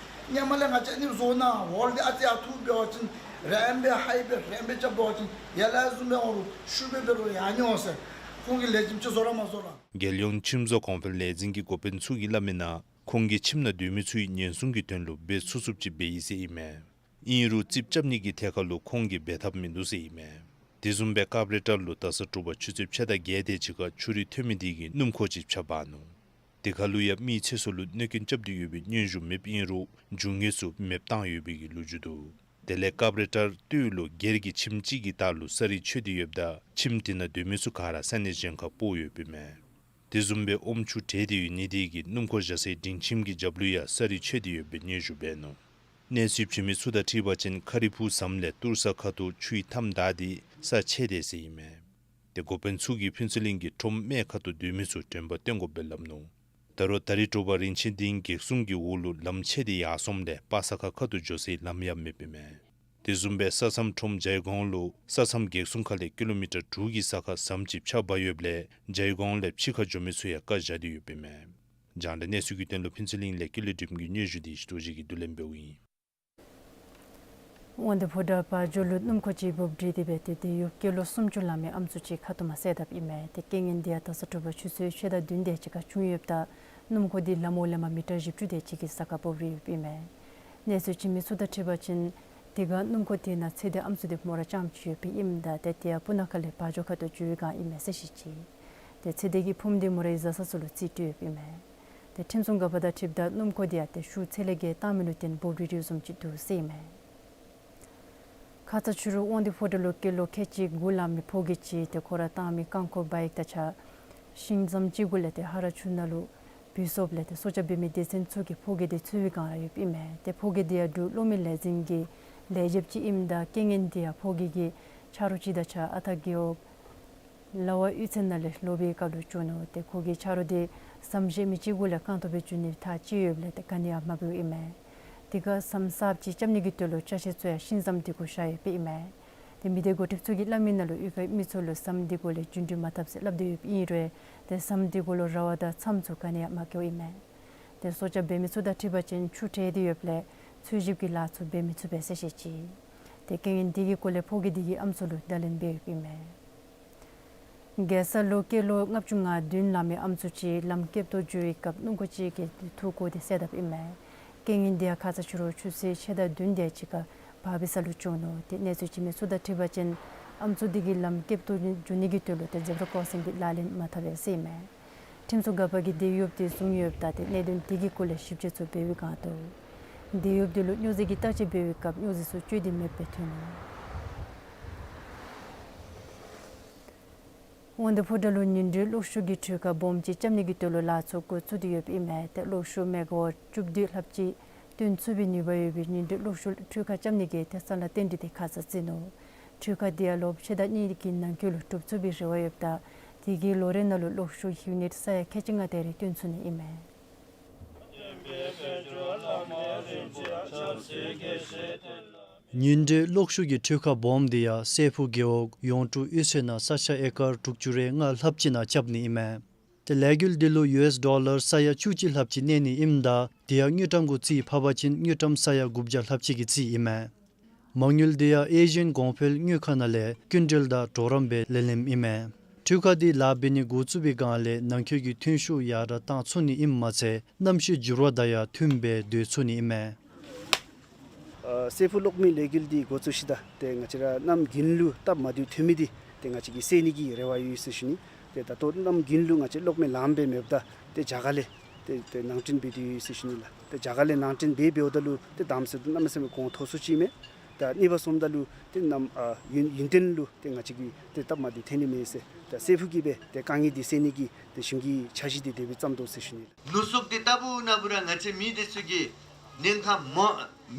ཧེ་མ་ལས་ང་བཅས་ཨ་ནི་བཟོ་ནི་ཧོལ་འདི་ཨ་ཙི་ཨ་ཐུར་འབད་བ་ཅིན་རིངམོ་སྦེ་ཧའི་སྦེ་རིངམོ་སྦེ་རྐྱབ་འབད་བ་ཅིན་ཡར་ལས་བཟུང་སྦེ་འོང་རུང་ཤུགས་སྦེ་འབད་རུང་ཡར་ནི་འོང་ཟེར་ཁོང་གིས་ལེགས་ཤོམ་ཅིག་བཟོ་ར་མ་བཟོ་ལགས། རྒྱལ་ཡོངས་ཁྱིམ་བཟོ་གོང་འཕེལ་ལས་འཛིན་གྱི་འགོ་དཔོན་ཚུ་གིས་སླབ་མི་ནང་ཁོང་གིས་ཁྱིམ་ནང་སྡོད་མི་ཚུའི་ཉེན་སྲུང་གི་དོན་ལུ་འབད་ཚུགས་ཚུགསཔ་ཅིག་འབད་ཡི་ཟེར་ཨིན་མས། ཨིན་རུང་རྩིགཔ་རྐྱབ་ནི་གི་ཐད་ཁར་ལུ་ཁོང་གིས་འབད་ཐབས་མིན་འདུག་ཟེར་ཨིན་མས། དེ་བཟུམ་སྦེ་ཀབ་རི་ཊར་ལུ་ད་ས་དྲོ་པ་ཆུ་ཚོད་ཕྱེད་དང་བརྒྱད་དེ་ཅིག་ཁར་ཆུ་རུད་ཐོན་མི་དེ་གིས་སྣུམ་འཁོར་ཅིག་ཕྱགས་འབག་ནུག། དེ་ཁར་ལུ་ཡང་མི་ཚེ་སྲོག་ལུ་གནོད་སྐྱོན་རྐྱབ་སྟེ་ཡོད་པའི་སྙན་ཞུ་མེདཔ་ཨིན་རུང་རྒྱུ་དངོས་ཚུ་མེདཔ་བཏང་ཡོད་པའི་གི་ལོ་རྒྱུས་འདུག། དེ་ལས་ཀབ་རི་ཊར་སྟོད་ལུ་སྒེར་གྱི་ཁྱིམ་ཅིག་གི་ལྟག་ལུ་ས་རུད་ཆད་དེ་ཡོདཔ་ད་ཁྱིམ་དེ་ནང་སྡོད་མི་ཚུ་ག་ར་ས་གནས་གཞན་ཁར་སྤོ་ཡོདཔ་ཨིན་མས། དེ་བཟུམ་སྦེ་ཨོམ་ཆུ་བྲལ་ཏེ་ཡོད་ནི་དེ་གིས་སྣུམ་འཁོར་བཞག་སའི་སྒྲིང་ཁྱིམ་གྱི་རྒྱབ་ལུ་ཡང་ས་རི་ཆད་དེ་ཡོདཔ་སྦེ་སྙན་ཞུ་འབད་ནུག། གནས་ཚུལ་བྱོན་མི་ཚུ་དང་འཁྲིལ་བ་ཅིན་ཁ་རི་ཕུག་ཟམ་ལས་ཏུར་ས་ཁ་ཐུག་ཆུའི་མཐའམ་བདའ་སྟེ་ས་ཆད་དེས་ཟེར་ཨིན་མས། ཏེ་འགོ་དཔོན་ཚུ་གིས་ཕུན་ཚོགས་གླིང་གི་ཁྲོམ་སྨད་ཁ་ཐུག་སྡོད་མི་ཚུ་དྲན་པ་བཏོན་དགོཔ་སྦེ་སླབ་ནུག། ད་རུང་ད་རིས་དྲོ་པ་རིན་ཆེན་སྡིངས་གེགས་སྲུང་གི་འོག་ལུ་ལམ་ཆད་དེ་ཡར་སོངམ་ལས་སྤ་ས་ཁ་ཁ་ཐུག་འགྱོ་སའི་ལམ་ཡང་མེདཔ་ཨིན་མས། དེ་བཟུམ་སྦེ་ས་མཚམས་ཁྲོམ་ཇའི་གོང་ལུ་ས་མཚམས་གེགས་སྲུང་ཁ་ལས་ཀི་ལོ་མི་ཊར་དྲུག་གི་ས་ཁར་ཟམ་ཅིག་ཕྱགས་འབག་ཡོདཔ་ལས་ཇའི་གོང་ལས་ཕྱི་ཁར་འགྱོ་མི་ཚུ་ཡང་བཀག་བཞག་སྟེ་ཡོདཔ་ཨིན་མས། རྒྱང་བསྒྲགས་གནས་ཚུལ་གྱི་དོན་ལུ་ཕུན་ཚོགས་གླིང་ལས་ཀུན་ལེགས་སྒྲོལམ་གྱི་སྙན་ཞུ་འདི་ཞུ་དོ་ཅིག་གིས་བསྡུ་ལེན་འབདཝ་ཨིན། དབང་འདུས་ཕོ་བྲང་བ་འཇོ་ལུ་སྣུམ་འཁོར་ཅིག་འབོབ་འདྲིས་ཏེ་སྦེ་ཏེ་དེ་ཡོདཔ་སྐྱེས་ལོ་སུམ་ཅུ་ལང་མི་ཨམ་སྲུ་ཅིག་ཁ་ཐུག་མར་བསད་དཔ་ཨིན་མས། ཏེ་རྐྱེན་ངན་འདི་ཡང་ད་ས་དྲོ་པ་ཆུ་ཚོད་ཕྱེད་དང་བདུན་དེ་ཅིག་ཁར་བྱུང་ཡོདཔ་ད་སྣུམ་འཁོར་འདི་ལམ་འོག་ལས་མར་མི་ཊར་བཞི་བཅུ་དེ་ཅིག་གི་ས་ཁར་འབོབ་རེ་ཡོདཔ་ཨིན་མས། གནས་ཚུལ་བྱོན་མི་ཚུ་དང་འཁྲིལ་བ་ཅིན་དེ་སྒང་སྣུམ་འཁོར་དེ་ནང་ཚེ་འདས་ཨམ་སྲུ་དེ་མོ་ར་རྐྱངམ་ཅིག་ཡོདཔ་ཨིནམ་ད་ཏེ་དེ་ཡང་སྤུ་ན་ཁ་ལས་བ་འཇོ་ཁ་ཐུག་འགྱོ་བའི་སྒང་ཨིན་མས་ཟེར་བཤད་ཅི། ཏེ་ཚེ་འདས་ཀྱི་ཕུངམ་དེ་མོ་རའི་བཟའ་ཚང་ཚུ་ལུ་རྩིས་སྤྲོད་ཡོདཔ་ཨིན་མས། ཏེ་ཁྲིམས་སྲུང་འགག་པ་དང་འཁྲིལཝ་ད་སྣུམ་འཁོར་དེ་ཡང་ཏེ་ཤུགས་ཚད་ལས་བརྒལ་བཏང་མི་ལུ་བརྟེན་འབོབ་རེ་རེཝ་བཟུམ་ཅིག་འདུག་ཟེར་ཨིན་མས། ཁ་ཙ་ཕྱི་རུ་དབང་འདུས་ཕོ་བྲང་ལུ་སྐྱེས་ལོ་ཁལ་གཅིག་དགུ་ལང་མི་ཕོ་རྒྱས་ཅིག་ཏེ་ཁོ་ར་བཏང་མི་རྐང་འཁོར་བ་ཡིག་དང་གཅིག་ཁར་ཤིང་ཟམ་ཅིག་གུ་ལས་ཏེ་ཧ་ར་ཆུ་ནང་ལུ་བུད་སོཔ་ལས་ཏེ་སྲོག་སྐྱབས་འབད་མི་སྡེ་ཚན་ཚུ་གིས་ཕོ་རྒྱས་དེ་འཚོལ་བའི་སྒང་ར་ཡོདཔ་ཨིན་མས། ཏེ་ཕོ་རྒྱས་དེ་ཡང་འབྲུག་གློག་མེ་ལས་འཛིན་གྱི་ལས་བྱེདཔ་ཅིག་ཨིནམ་ད་རྐྱེན་ངན་དེ་ཡང་ཕོ་རྒྱས་ཀྱི་ཆ་རོགས་ཅིག་དང་གཅིག་ཁར་ཨ་སྟག་རྒེད་འོག་ལ་བ་གཡུས་ཚན་ནང་ལས་ལོག་པའི་སྐབས་ལུ་བྱུང་ནུག། ཏེ་ཁོ་གི་ཆ་རོགས་དེ་ཟམ་བཞེས་མི་ཅིག་གུ་ལས་རྐང་སྟོང་སྦེ་འགྱོ་ནི་ཐག་བཅད་ཡོདཔ་ལས་ཏེ་ག་ནི་ཡང་མ་འབད་བར་ཨིན་མས། དེ་ཁར་ཟམ་གསརཔ་ཅིག་རྐྱབ་ནི་གི་དོན་ལུ་ཅ་ཆས་ཚུ་ཡང་ཤིང་ཟམ་དེ་གུ་བཞག་ཡོདཔ་ཨིན་མས། ཏེ་མི་སྡེ་འགོ་ཁྲིདཔ་ཚུ་གིས་སླབ་མི་ནང་ལུ་གཡུས་ཁའི་མི་ཚུ་ལུ་ཟམ་དེ་གུ་ལས་རྒྱུན་འགྲུལ་མ་འཐབ་ཟེར་སླབ་སྟེ་ཡོདཔ་ཨིན་རུང་ཏེ་ཟམ་དེ་གུ་ལུ་ར་བ་དང་མཚམས་ཚུ་ག་ནི་ཡང་མ་བཀལཝ་ཨིན་མས། ཏེ་སྲོག་སྐྱབས་འབད་མི་ཚུ་དང་འཁྲིལ་བ་ཅིན་ཆུ་བྲལ་ཏེ་ཡོདཔ་ལས་འཚོལ་ཞིབ་ཀྱི་ལཱ་ཚུ་འབད་མི་ཚུགས་པས་ཟེར་བཤད་ཅི། ཏེ་རྐྱེན་ངན་དེ་གི་སྐོར་ལས་ཕོ་རྒྱས་དེ་གིས་ཨམ་སྲུ་ལུ་བརྡ་ལན་འབད་ཡོདཔ་ཨིན་མས། རྒྱལ་ས་ལུ་སྐྱེས་ལོ་ལྔ་བཅུ་ང་བདུན་ལང་མི་ཨམ་སྲུ་ཅིག་ལམ་སྐེདཔ་ཐོག་འགྱོ་བའི་སྐབས་སྣུམ་འཁོར་ཅིག་གིས་ཐུག་བཀོ་སྟེ་བསད་དཔ་ཨིན་མས། རྐྱེན་ངན་དེ་ཡང་ཁ་ཙ་ཕྱི་རུ་ཆུ་ཚོད་ཕྱེད་དང་བདུན་དེ་ཅིག་ཁར་བར་བི་ས་ལུ་བྱུང་ནུག། ཏེ་གནས་ཚུལ་བྱོན་མི་ཚུ་དང་འཁྲིལ་བ་ཅིན་ཨམ་སྲུ་དེ་གིས་ལམ་སྐེདཔ་ཐོག་འགྱོ་ནི་གི་དོན་ལུ་ཏེ་ཛེབ་ར་ཀོར་སིང་གི་ལག་ལེན་མ་འཐབ་པས་ཟེར་ཨིན་མས། ཁྲིམས་སྲུང་འགག་པ་གིས་དེད་གཡོགཔ་དེ་བཟུང་ཡོདཔ་ད་ཏེ་གནད་དོན་དེ་གི་སྐོར་ལས་ཞིབ་དཔྱད་ཚུ་འབད་བའི་སྒང་དུ་དེད་གཡོགཔ་དེ་ལུ་སྨྱོ་རྫས་ཀྱི་བརྟག་དཔྱད་འབད་བའི་སྐབས་སྨྱོ་རྫས་ཚུ་སྤྱོད་དེ་མེདཔ་སྦེ་ཐོན་ནུག། དབང་འདུས་ཕོ་བྲང་ལུ་ཉིན་དྲོད་གློག་ཤུགས་ཀྱི་འཕྲུལ་ཁང་སྦོམ་ཅིག་རྐྱབ་ནི་གི་དོན་ལུ་ལཱ་ཚུ་འགོ་བཙུགས་ཏེ་ཡོདཔ་ཨིན་མས། ཏེ་གློག་ཤུགས་མེ་ག་ཝཊ་བཅུ་བདུན་ལྷགཔ་ཅིག་བཏོན་ཚུགས་པའི་ནུས་པ་ཡོད་པའི་ཉིན་དྲོད་གློག་ཤུགས་འཕྲུལ་ཁང་རྐྱབ་ནི་གི་ཏེ་ས་ལཱ་བཏོན་ཏེ་ཏེ་ཁ་ཙ་བརྩིས་ནུག། འཕྲུལ་ཁང་དེ་ཡང་ལོ་ཕྱེད་དང་གཉིས་ཀྱི་ནང་འཁོད་ལུ་གྲུབ་ཚུགས་པའི་རེ་བ་ཡོདཔ་ད་དེ་གིས་ལོ་རེ་ནང་ལུ་གློག་ཤུགས་ཡུ་ནིཊ་ས་ཡ་ཁལ་གཅིག་ལྔ་དེ་རེ་བཏོན་ཚུགས་ནི་ཨིན་མས། ཉིན་དྲོད་གློག་ཤུགས་ཀྱི་འཕྲུལ་ཁང་སྦོམ་དེ་ཡང་སྲས་ཕུག་རྒེད་འོག་ཡོངས་ཀྲུག་གཡུས་ཚན་ནང་ས་ཆ་ཨེ་ཀར་དྲུག་ཅུ་རེ་ལྔ་ལྷགཔ་ཅིག་ནང་རྐྱབ་ནི་ཨིན་མས། ཏེ་ལས་འགུལ་འདི་ལུ་ཡུ་ཨེསི་ཌོ་ལར་ས་ཡ་བཅུ་གཅིག་ལྷགཔ་ཅིག་གནས་ནི་ཨིནམ་ད་དེ་ཡང་དངུལ་ཀྲམ་གུ་རྩིས་ཕབ་པ་ཅིན་དངུལ་ཀྲམ་ས་ཡ་དགུ་བརྒྱ་ལྷགཔ་ཅིག་གི་རྩིས་ཨིན་མས། མ་དངུལ་དེ་ཡང་ཨེ་ཤི་ཡན་གོང་འཕེལ་དངུལ་ཁང་ནང་ལས་སྐྱིན་འགྲུལ་དང་གྲོགས་རམ་སྦེ་ལེན་ལེནམ་ཨིན་མས། འཕྲུལ་ཁང་འདི་ལཱ་འབད་ནི་འགོ་བཙུགས་པའི་སྒང་ལས་ནང་འཁོད་ཀྱི་ཐོན་ཤུགས་ཡར་དྲག་བཏང་ཚུགས་ནི་ཨིནམ་མ་ཚད་གནམ་གཤིས་འགྱུར་བ་དང་ཡང་མཐུནམ་སྦེ་སྡོད་ཚུགས་ནི་ཨིན་མས། ཨ་སྲས་ཕུག་གློག་མེ་ལས་འགུལ་འདི་འགོ་བཙུགས་ཞིནམ་ད་ཏེ་ང་བཅས་ར་གནམ་དགུན་ལུ་སྟབས་མ་བདེཝ་ཐོན་མི་འདི་ཏེ་ང་བཅས་ཀྱིས་སེལ་ནི་གི་རེ་བ་ཡོད་ཟེར་ཞུ་ནི། ཏེ་ད་ལྟོ་གནམ་དགུན་ལུ་ང་བཅས་གློག་མེ་ལངམ་སྦེ་མེདཔ་ད་ཏེ་རྒྱ་གར་ལས་ཏེ་ཏེ་ནང་འདྲེན་འབད་དེ་ཡོད་ཟེར་ཞུ་ནི་ལགས། ཏེ་རྒྱ་གར་ལས་ནང་འདྲེན་འབད་འབདཝ་ད་ལུ་ཏེ་དང་པ་ཟེརཝ་ད་གནམ་མེད་ས་མེད་གོང་མཐོ་སུ་ཅིག་མས། ད་གཉིས་པ་སོངམ་ད་ལུ་ཏེ་གནམ་ཨ་ཡུན་ཡུན་བརྟན་ལུ་ཏེ་ང་བཅས་ཀྱིས་ཏེ་སྟབས་མ་བདེཝ་ཐོན་ནི་མས་ཟེར། ད་སྲས་ཕུག་གིས་སྦེ་ཏེ་དཀའ་ངལ་འདི་སེལ་ནི་གི་ཏེ་གཞུང་གི་འཆར་གཞི་འདི་དེ་སྦེ་བརྩམས་དོ་ཟེར་ཞུ་ནི་ལགས། ནུ་གསུག་འདི་ལྟ་བུ་ན་བུ་ར་ང་བཅས་མི་འདི་ཚུ་གིས་ཉེན་ཁ་མ་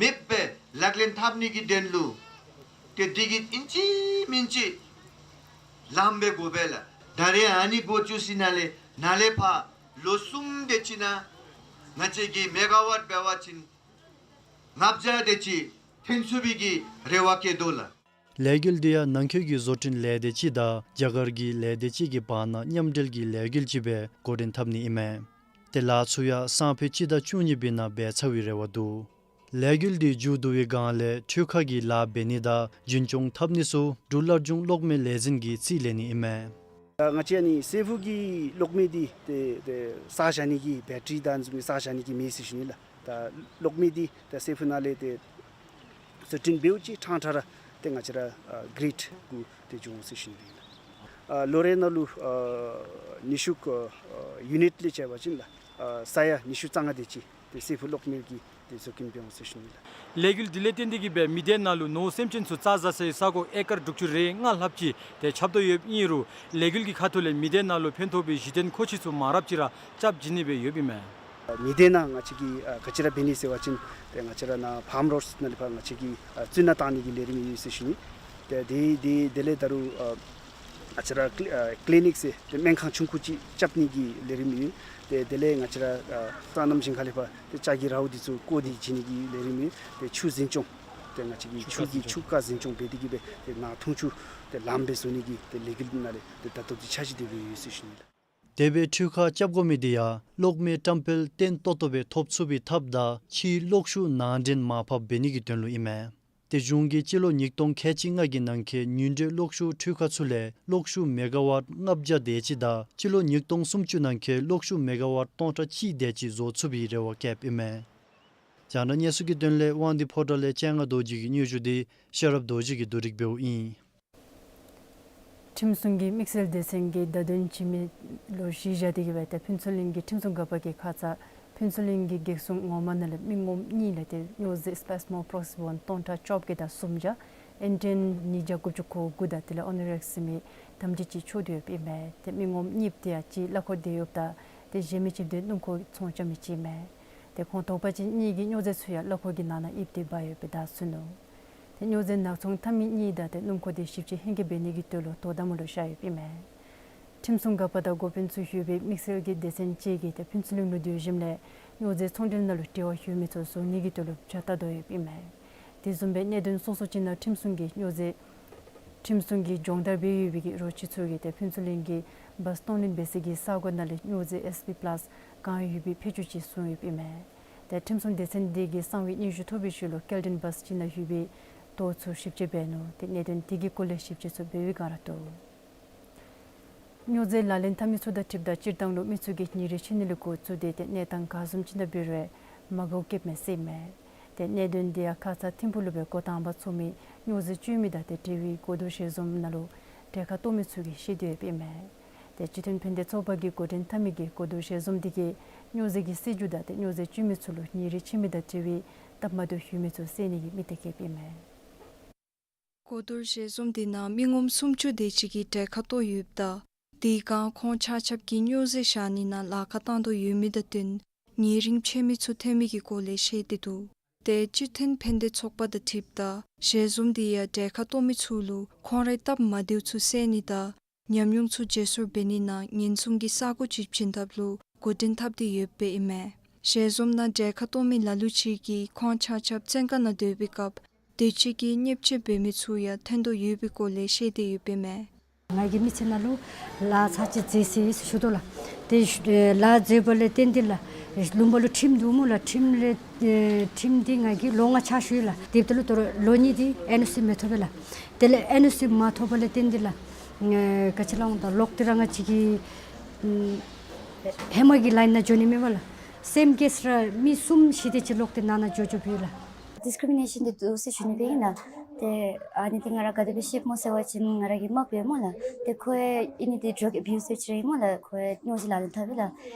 མེདཔ་སྦེ་ལག་ལེན་འཐབ་ནི་གི་དོན་ལུ་ཏེ་འདི་གི་ཨིན་ཅི་མིན་ཅི་ལངམ་སྦེ་དགོ་པས་ལགས། ད་རེས་ཨ་ནི་འགོ་བཙུགས་ཞིནམ་ལས་ནཱ་ལས་ཕར་ལོ་གསུམ་དེ་ཅིག་ནང་ང་བཅས་ཀྱིས་མེ་ག་ཝཊ་འབད་བ་ཅིན་ལྔ་བརྒྱ་དེ་ཅིག་ཐོན་ཚུགས་པའི་གི་རེ་བ་བསྐྱེད་དོ་ལགས། ལས་འགུལ་འདི་ཡང་ནང་འཁོད་ཀྱི་བཟོ་སྐྲུན་ལས་སྡེ་ཅིག་དང་རྒྱ་གར་གྱི་ལས་སྡེ་ཅིག་གི་བར་ན་མཉམ་འབྲེལ་གྱི་ལས་འགུལ་ཅིག་སྦེ་འགོ་འདྲེན་འཐབ་ནི་ཨིན་མས། ཏེ་ལཱ་ཚུ་ཡང་སང་ཕོད་སྤྱི་ཟླ་བཅུ་གཉིས་པའི་ནང་འབད་ཚར་བའི་རེ་བ་འདུག། ལས་འགུལ་འདི་མཇུག་བསྡུ་བའི་སྒང་ལས་འཕྲུལ་ཁང་གི་ལཱ་འབད་ནི་དང་རྒྱུན་སྐྱོང་འཐབ་ནི་ཚུ་འབྲུག་སླར་འབྱུང་གློག་མེ་ལས་འཛིན་གྱིས་རྩིས་ལེན་ནི་ཨིན་མས། ང་བཅས་ཨ་ནི་སྲས་ཕུག་གི་གློག་མེ་འདི་ཏེ་ཏེ་བསགས་བཞག་ནི་གི་བེ་ཊ་རི་དང་བཟུམ་མའི་བསགས་བཞག་ནི་གི་མེ་ཟེར་ཞུ་ནི་ལགས། ད་གློག་མེ་འདི་ད་སྲས་ཕུག་ནང་ལས་ཏེ་བཟོ་སྐྲུན་འབདཝ་ཅིག་ཕྲང་ཕྲང་ར་ཏེ་ང་བཅས་ར་ཨ་གྷི་རིཌ་གུ་ཏེ་འགྱོ་འོང་ཟེར་ཞུ་ནི་ཨིན་ལགས། ཨ་ལོ་རེ་ནང་ལུ་ཨ་ནུས་ཤུགས་ཨ་ཡུ་ནིཊ་ལས་བྱ་བ་ཅིན་ལགས་ཨ་ས་ཡ་ཉི་ཤུ་རྩ་ལྔ་དེ་ཅིག་ ཏེ་སྲས་ཕུག་གློག་མེ་གི་ཏེ་བཟོ་བཀོད་འབད་འོང་ཟེར་ཞུ་ནི་ལགས། ལས་འགུལ་འདི་ལས་བརྟེན་ཏེ་གིས་སྦེ་མི་སྡེ་ནང་ལུ་ནོར་སེམས་ཅན་ཚུ་རྩྭ་བཟའ་སའི་ས་གོ་ཨེ་ཀར་དྲུག་ཅུ་རེ་ལྔ་ལྷགཔ་ཅིག་ཏེ་ཁྱབ་དོ་ཡོདཔ་ཨིན་རུང་ལས་འགུལ་གྱི་ཁ་ཐུག་ལས་མི་སྡེ་ནང་ལུ་ཕན་ཐོགས་པའི་གཞི་རྟེན་མཁོ་ཆས་ཚུ་མང་རབས་ཅིག་ར་རྐྱབ་བྱིན་ནི་སྦེ་ཡོདཔ་ཨིན་མས། མི་སྡེ་ནང་ང་བཅས་ཀྱིས་ཨ་ག་ཅི་ར་འབད་ནི་ཟེར་བ་ཅིན་ཏེ་ང་བཅས་ར་ནཱ་ཕཱམ་རོཌསི་ནང་ལས་ཕར་ང་བཅས་ཀྱིས་ཨ་བཙུགས་ནང་བཏང་ནི་གི་ལས་རིམ་ཡོད་ཟེར་ཞུ་ནི། ཏེ་དེ་དེ་དེ་ལས་ད་རུང་ཨ་ང་བཅས་ར་ཀི་ཨ་ཀི་ལི་ནིཀ་ཟེར་ཏེ་སྨན་ཁང་ཆུང་ཀུ་ཅིག་རྐྱབ་ནི་གི་ལས་རིམ་ཡོད། ཏེ་དེ་ལས་ང་བཅས་ར་ཨ་སོ་ནམ་ཞིང་ཁ་ལས་ཕར་ཏེ་ལྕགས་ཀྱི་རཝ་འདི་ཚུ་བཀོ་སྟེ་བྱིན་ནི་གི་ལས་རིམ་ཡོད། ཏེ་ཆུ་འཛིན་སྐྱོང་ཏེ་ང་བཅས་ཀྱིས་ཆུ་གི་ཆུ་རྐ་འཛིན་སྐྱོང་འབད་དེ་གིས་སྦེ་ཏེ་ནང་འཐུང་ཆུ་ཏེ་ལམ་སྦེ་བཟོ་ནི་གི་ཏེ་ལས་འགུལ་ནང་ལས་ཏེ་ད་ལྟོ་འདི་འཆར་གཞི་དེ་སྦེ་ཡོད་ཟེར་ཞུ་ནི་ལགས། དེ་སྦེ་འཕྲུལ་ཁ་རྐྱབ་དགོ་མི་དེ་ཡང་གློག་མེ་བཀྲམ་སྤེལ་བརྟན་ཏོག་ཏོ་སྦེ་ཐོབ་ཚུགས་པའི་ཐབས་དང་ཕྱིའི་གློག་ཤུགས་ནང་འདྲེན་མར་ཕབ་འབད་ནི་གི་དོན་ལུ་ཨིན་མས། ཏེ་གཞུང་གིས་སྤྱི་ལོ་ཉིས་སྟོང་ཁལ་གཅིག་ལྔ་གི་ནང་འཁོད་ཉུང་གྲས་གློག་ཤུགས་འཕྲུལ་ཁ་ཚུ་ལས་གློག་ཤུགས་མེ་ག་ཝཊ་ལྔ་བརྒྱ་དེ་ཅིག་དང་སྤྱི་ལོ་ཉིས་སྟོང་སུམ་ཅུ་ནང་འཁོད་གློག་ཤུགས་མེ་ག་ཝཊ་སྟོང་ཕྲག་གཅིག་དེ་ཅིག་བཟོ་ཚུགས་པའི་རེ་བ་བསྐྱེདཔ་ཨིན་མས། རྒྱང་བསྒྲགས་གནས་ཚུལ་གྱི་དོན་ལས་དབང་འདུས་ཕོ་བྲང་ལས་སྤྱན་སྔ་རྡོ་རྗེ་གི་སྙན་ཞུ་དེ་ཤེས་རབ་རྡོ་རྗེ་གིས་བསྡུ་སྒྲིག་འབདཝ་ཨིན། ཁྲིམས་སྲུང་གི་དམིགས་བསལ་སྡེ་ཚན་གྱིས་བརྡ་དོན་བྱིན་མི་ལུ་གཞི་བཞག་སྟེ་གིས་སྦེ་ཏེ་ཕུན་ཚོགས་གླིང་གི་ཁྲིམས་སྲུང་འགག་པ་གིས་ཁ་ཙ་ཕུན་ཚོགས་གླིང་གི་གེགས་སྲུང་ངོ་མ་ནང་ལས་མི་ངོམ་གཉིས་ལས་ཏེ་སྨྱོ་རྫས་སྤེ་སི་མོལ་པོགས་སྦོམ་སྟོང་ཕྲག་བཅོ་བརྒྱད་དང་སུམ་བརྒྱ་ཨེན་ཊེན་ཉིས་བརྒྱ་དགུ་བཅུ་གོ་དགུ་དང་དེ་ལས་ཨོ་ནི་རེགས་ཟེར་མི་དམ་སྦྱིས་ཅིག་འཕྱོག་སྟེ་ཡོདཔ་ཨིན་མས། ཏེ་མི་ངོམ་གཉིས་དེ་ཡང་གཅིག་གླ་འཁོར་སྡེ་གཡོགཔ་དང་ཏེ་གཞན་མི་ཅིག་འདི་སྣུམ་འཁོར་ཚོང་རྐྱབ་མི་ཅིག་ཨིན་མས། ཏེ་ཁོང་དོགས་པ་ཅན་གཉིས་ཀྱིས་སྨྱོ་རྫས་ཚུ་ཡང་གླ་འཁོར་གྱི་ནང་ན་ཡིབ་སྟེ་འབག་ཡོདཔ་སྦེ་བདའ་ཚུགས་ནུག། ཏེ་སྨྱོ་རྫས་ནག་ཚོང་འཐབ་མི་གཉིས་དང་ཏེ་སྣུམ་འཁོར་དེ་ཞིབ་དཔྱད་ལྷན་རྒྱས་འབད་ནི་གི་དོན་ལུ་དོ་དམ་ལུ་བཞག་ཡོདཔ་ཨིན་མས། ཁྲིམས་སྲུང་འགག་པ་དང་འགོ་དཔོན་ཚུ་ཡོད་པའི་དམིགས་བསལ་གྱི་སྡེ་ཚན་ཅིག་གིས་ཏེ་ཕུན་ཚོགས་གླིང་ལུ་སྡོད་ཞིནམ་ལས་སྨྱོ་རྫས་ཚོང་འབྲེལ་ནང་ལུ་འབྲེལ་བ་ཡོད་མི་ཚུ་བཟུང་ནི་གི་དོན་ལུ་བྱ་ལྟ་དོ་ཡོདཔ་ཨིན་མས། དེ་བཟུམ་སྦེ་གནད་དོན་སོ་སོ་ཅིག་ནང་ཁྲིམས་སྲུང་གི་སྨྱོ་རྫས་ཁྲིམས་སྲུང་གི་སྦྱོང་བརྡར་འབད་ཡོད་པའི་གི་རོགས་ཅིག་ཚུ་གིས་ཏེ་ཕུན་ཚོགས་གླིང་གི་བཱས་གཏོང་ལེན་འབད་སའི་གི་ས་གོ་ནང་ལས་སྨྱོ་རྫས་ཨེས་པི་པ་ལཱསི་གང་ཡོད་པའི་ཕད་ཅུང་ཅིག་བཟུང་ཡོདཔ་ཨིན་མས། ཏེ་ཁྲིམས་སྲུང་སྡེ་ཚན་དེ་གིས་གསང་བའི་སྙན་ཞུ་ཐོབ་པའི་ཤུལ་ལུ་སྐྱེལ་འདྲེན་བཱས་ཅིག་ནང་ཡོད་པའི་ལྟོ་ཚུ་ཞིབ་དཔྱད་འབད་ནུག། ཏེ་གནད་དོན་དེ་གི་སྐོར་ལས་ཞིབ་དཔྱད་ཚུ་འབད་བའི་བསྒང་ར་འདུག། སྨྱོ་རྫས་ལག་ལེན་འཐབ་མི་ཚུ་དང་འཁྲིལཝ་ད་སྤྱིར་བཏང་ལུ་མི་ཚུ་གིས་ཉིན་རེ་ཕྱེ་ནི་ལས་འགོ་བཙུགས་ཏེ་ཏེ་གནས་སྟངས་ག་བཟུམ་ཅིག་ནང་འབད་རུང་མ་དགའཝ་བསྐྱེདཔ་མས་ཟེར་ཨིན་མས། ཏེ་གནད་དོན་དེ་ཡང་ཁ་ཙ་ཐིམ་ཕུག་ལུ་སྦེ་འགོ་དང་པ་ཚོགས་མི་སྨྱོ་རྫས་སྤྱོད་མི་དང་ཏེ་འབྲེལ་བའི་གོ་བསྡུར་ཞལ་འཛོམས་ནང་ལུ་གྲལ་ཁར་གཏོགས་མི་ཚུ་གིས་བཤད་དེ་ཡོདཔ་ཨིན་མས། ཏེ་སྤྱི་མཐུན་ཕན་བདེ་ཚོགས་པ་གི་འགོ་འདྲེན་འཐབ་མི་གིས་གོ་བསྡུར་ཞལ་འཛོམས་དེ་གིས་སྨྱོ་རྫས་ཀྱི་སྲིད་བྱུས་དང་ཏེ་སྨྱོ་རྫས་སྤྱོད་མི་ཚུ་ལུ་ཉིན་རེ་ཕྱེ་མི་དང་འབྲེལ་བའི་སྟབས་མ་བདེཝ་ཡོད་མི་ཚུ་བསལ་ནི་གི་དམིགས་གཏད་བསྐྱེདཔ་ཨིན་མས། གོ་བསྡུར་ཞལ་འཛོམས་དེ་ནང་མི་ངོམ་སུམ་ཅུ་དེ་ཅིག་གིས་གྲལ་ཁར་གཏོགས་ཡོདཔ་ད་དེའི་སྒང་ཁོང་ཆ་ཁྱབ་ཀྱིས་སྨྱོ་རྫས་བཞག་ནི་ནང་ལཱ་ཁག་བཏང་དོ་ཡོད་མི་དང་བསྟུན་ཉེ་རིང་ཕྱེ་མི་ཚུ་ཐོན་མི་གི་སྐོར་ལས་བཤད་དེ་འདུག། ཏེ་སྤྱི་མཐུན་ཕན་བདེ་ཚོགས་པ་དང་འཁྲིལཝ་ད་ཞལ་འཛོམས་དེ་ཡང་གྲལ་ཁར་གཏོགས་མི་ཚུ་ལུ་ཁོང་རའི་སྟབས་མ་བདེཝ་ཚུ་བསལ་ནི་དང་ཉམས་མྱོང་ཚུ་བརྗེ་སོར་འབད་ནི་ནང་ཉེན་སྲུང་གི་ས་གོ་ཅིག་བྱིན་ཐབས་ལུ་འགོ་འདྲེན་འཐབ་སྟེ་ཡོདཔ་ཨིན་མས། ཞལ་འཛོམས་ནང་གྲལ་ཁར་གཏོགས་མི་ལ་ལུ་ཅིག་གིས་ཁོང་ཆ་ཁྱབ་བཙོན་ཁང་ནང་སྡོད་པའི་སྐབས་དེ་ཅིག་གིས་བརྙས་བཅོས་འབད་མི་ཚུ་ཡང་ཐོན་དོ་ཡོད་པའི་སྐོར་ལས་བཤད་དེ་ཡོདཔ་ཨིན་མས། ང་གིས་མི་ཚེ་ནང་ལུ་ལཱ་ཚར་གཅིག་མཛད་ཅི་ཟེར་ཞུ་དོ་ལགས། ཏེ་ལཱ་མཛད་པ་ལས་བརྟེན་ཏེ་ལགས་ལུང་པ་ལུ་ཁྲིམས་འདུག་སྨོ་ལགས། ཁྲིམས་ལས་ཁྲིམས་འདི་ང་གིས་ལོ་ལྔ་ཕྱག་ཞུ་ཡི་ལགས། དེ་འབདཝ་ད་ལུ་དོ་རུང་ལོ་གཉིས་འདི་ཨེན་ཨོ་སི་མི་ཐོབ་པས་ལགས། དེ་ལས་ཨེན་ཨོ་སི་མ་ཐོབ་པ་ལས་བརྟེན་ཏེ་ལགས་ག་ཅི་ལོ་ད་ལོག་སྟེ་ར་ང་བཅས་ཀྱི་ཧེ་མ་གི་ལཱ་ནང་འགྱོ་ནི་མེད་པས་ལགས། སེམས་བསྐྱེད་ར་མི་གསུམ་བཞི་དེ་ཅིག་ལོག་སྟེ་ནང་ན་འགྱོ་འགྱོཝ་ཨིན་ལགས། ཌིསི་ཀི་རི་མི་ནེ་ཤཱན་འདི་འདུག་ཟེར་ཞུ་ནི་སྦེ་ཨིན་ལགས། ཏེ་ཨ་ནི་འདི་ང་ར་ག་དེ་སྦེ་ཤེསཔ་སྨོ་ཟེར་བ་ཅིན་ང་ར་གི་རྨགཔ་ཡོད་སྨོ་ལགས། ཏེ་ཁོ་ཨ་ནི་འདི་ཌྲག་ཨེ་བིའུ་སར་ཅིག་ར་ཨིན་སྨོ་ལགས། ཁོ་སྨྱོ་རྫས་ལག་ལེན་འཐབ་པས་ལགས།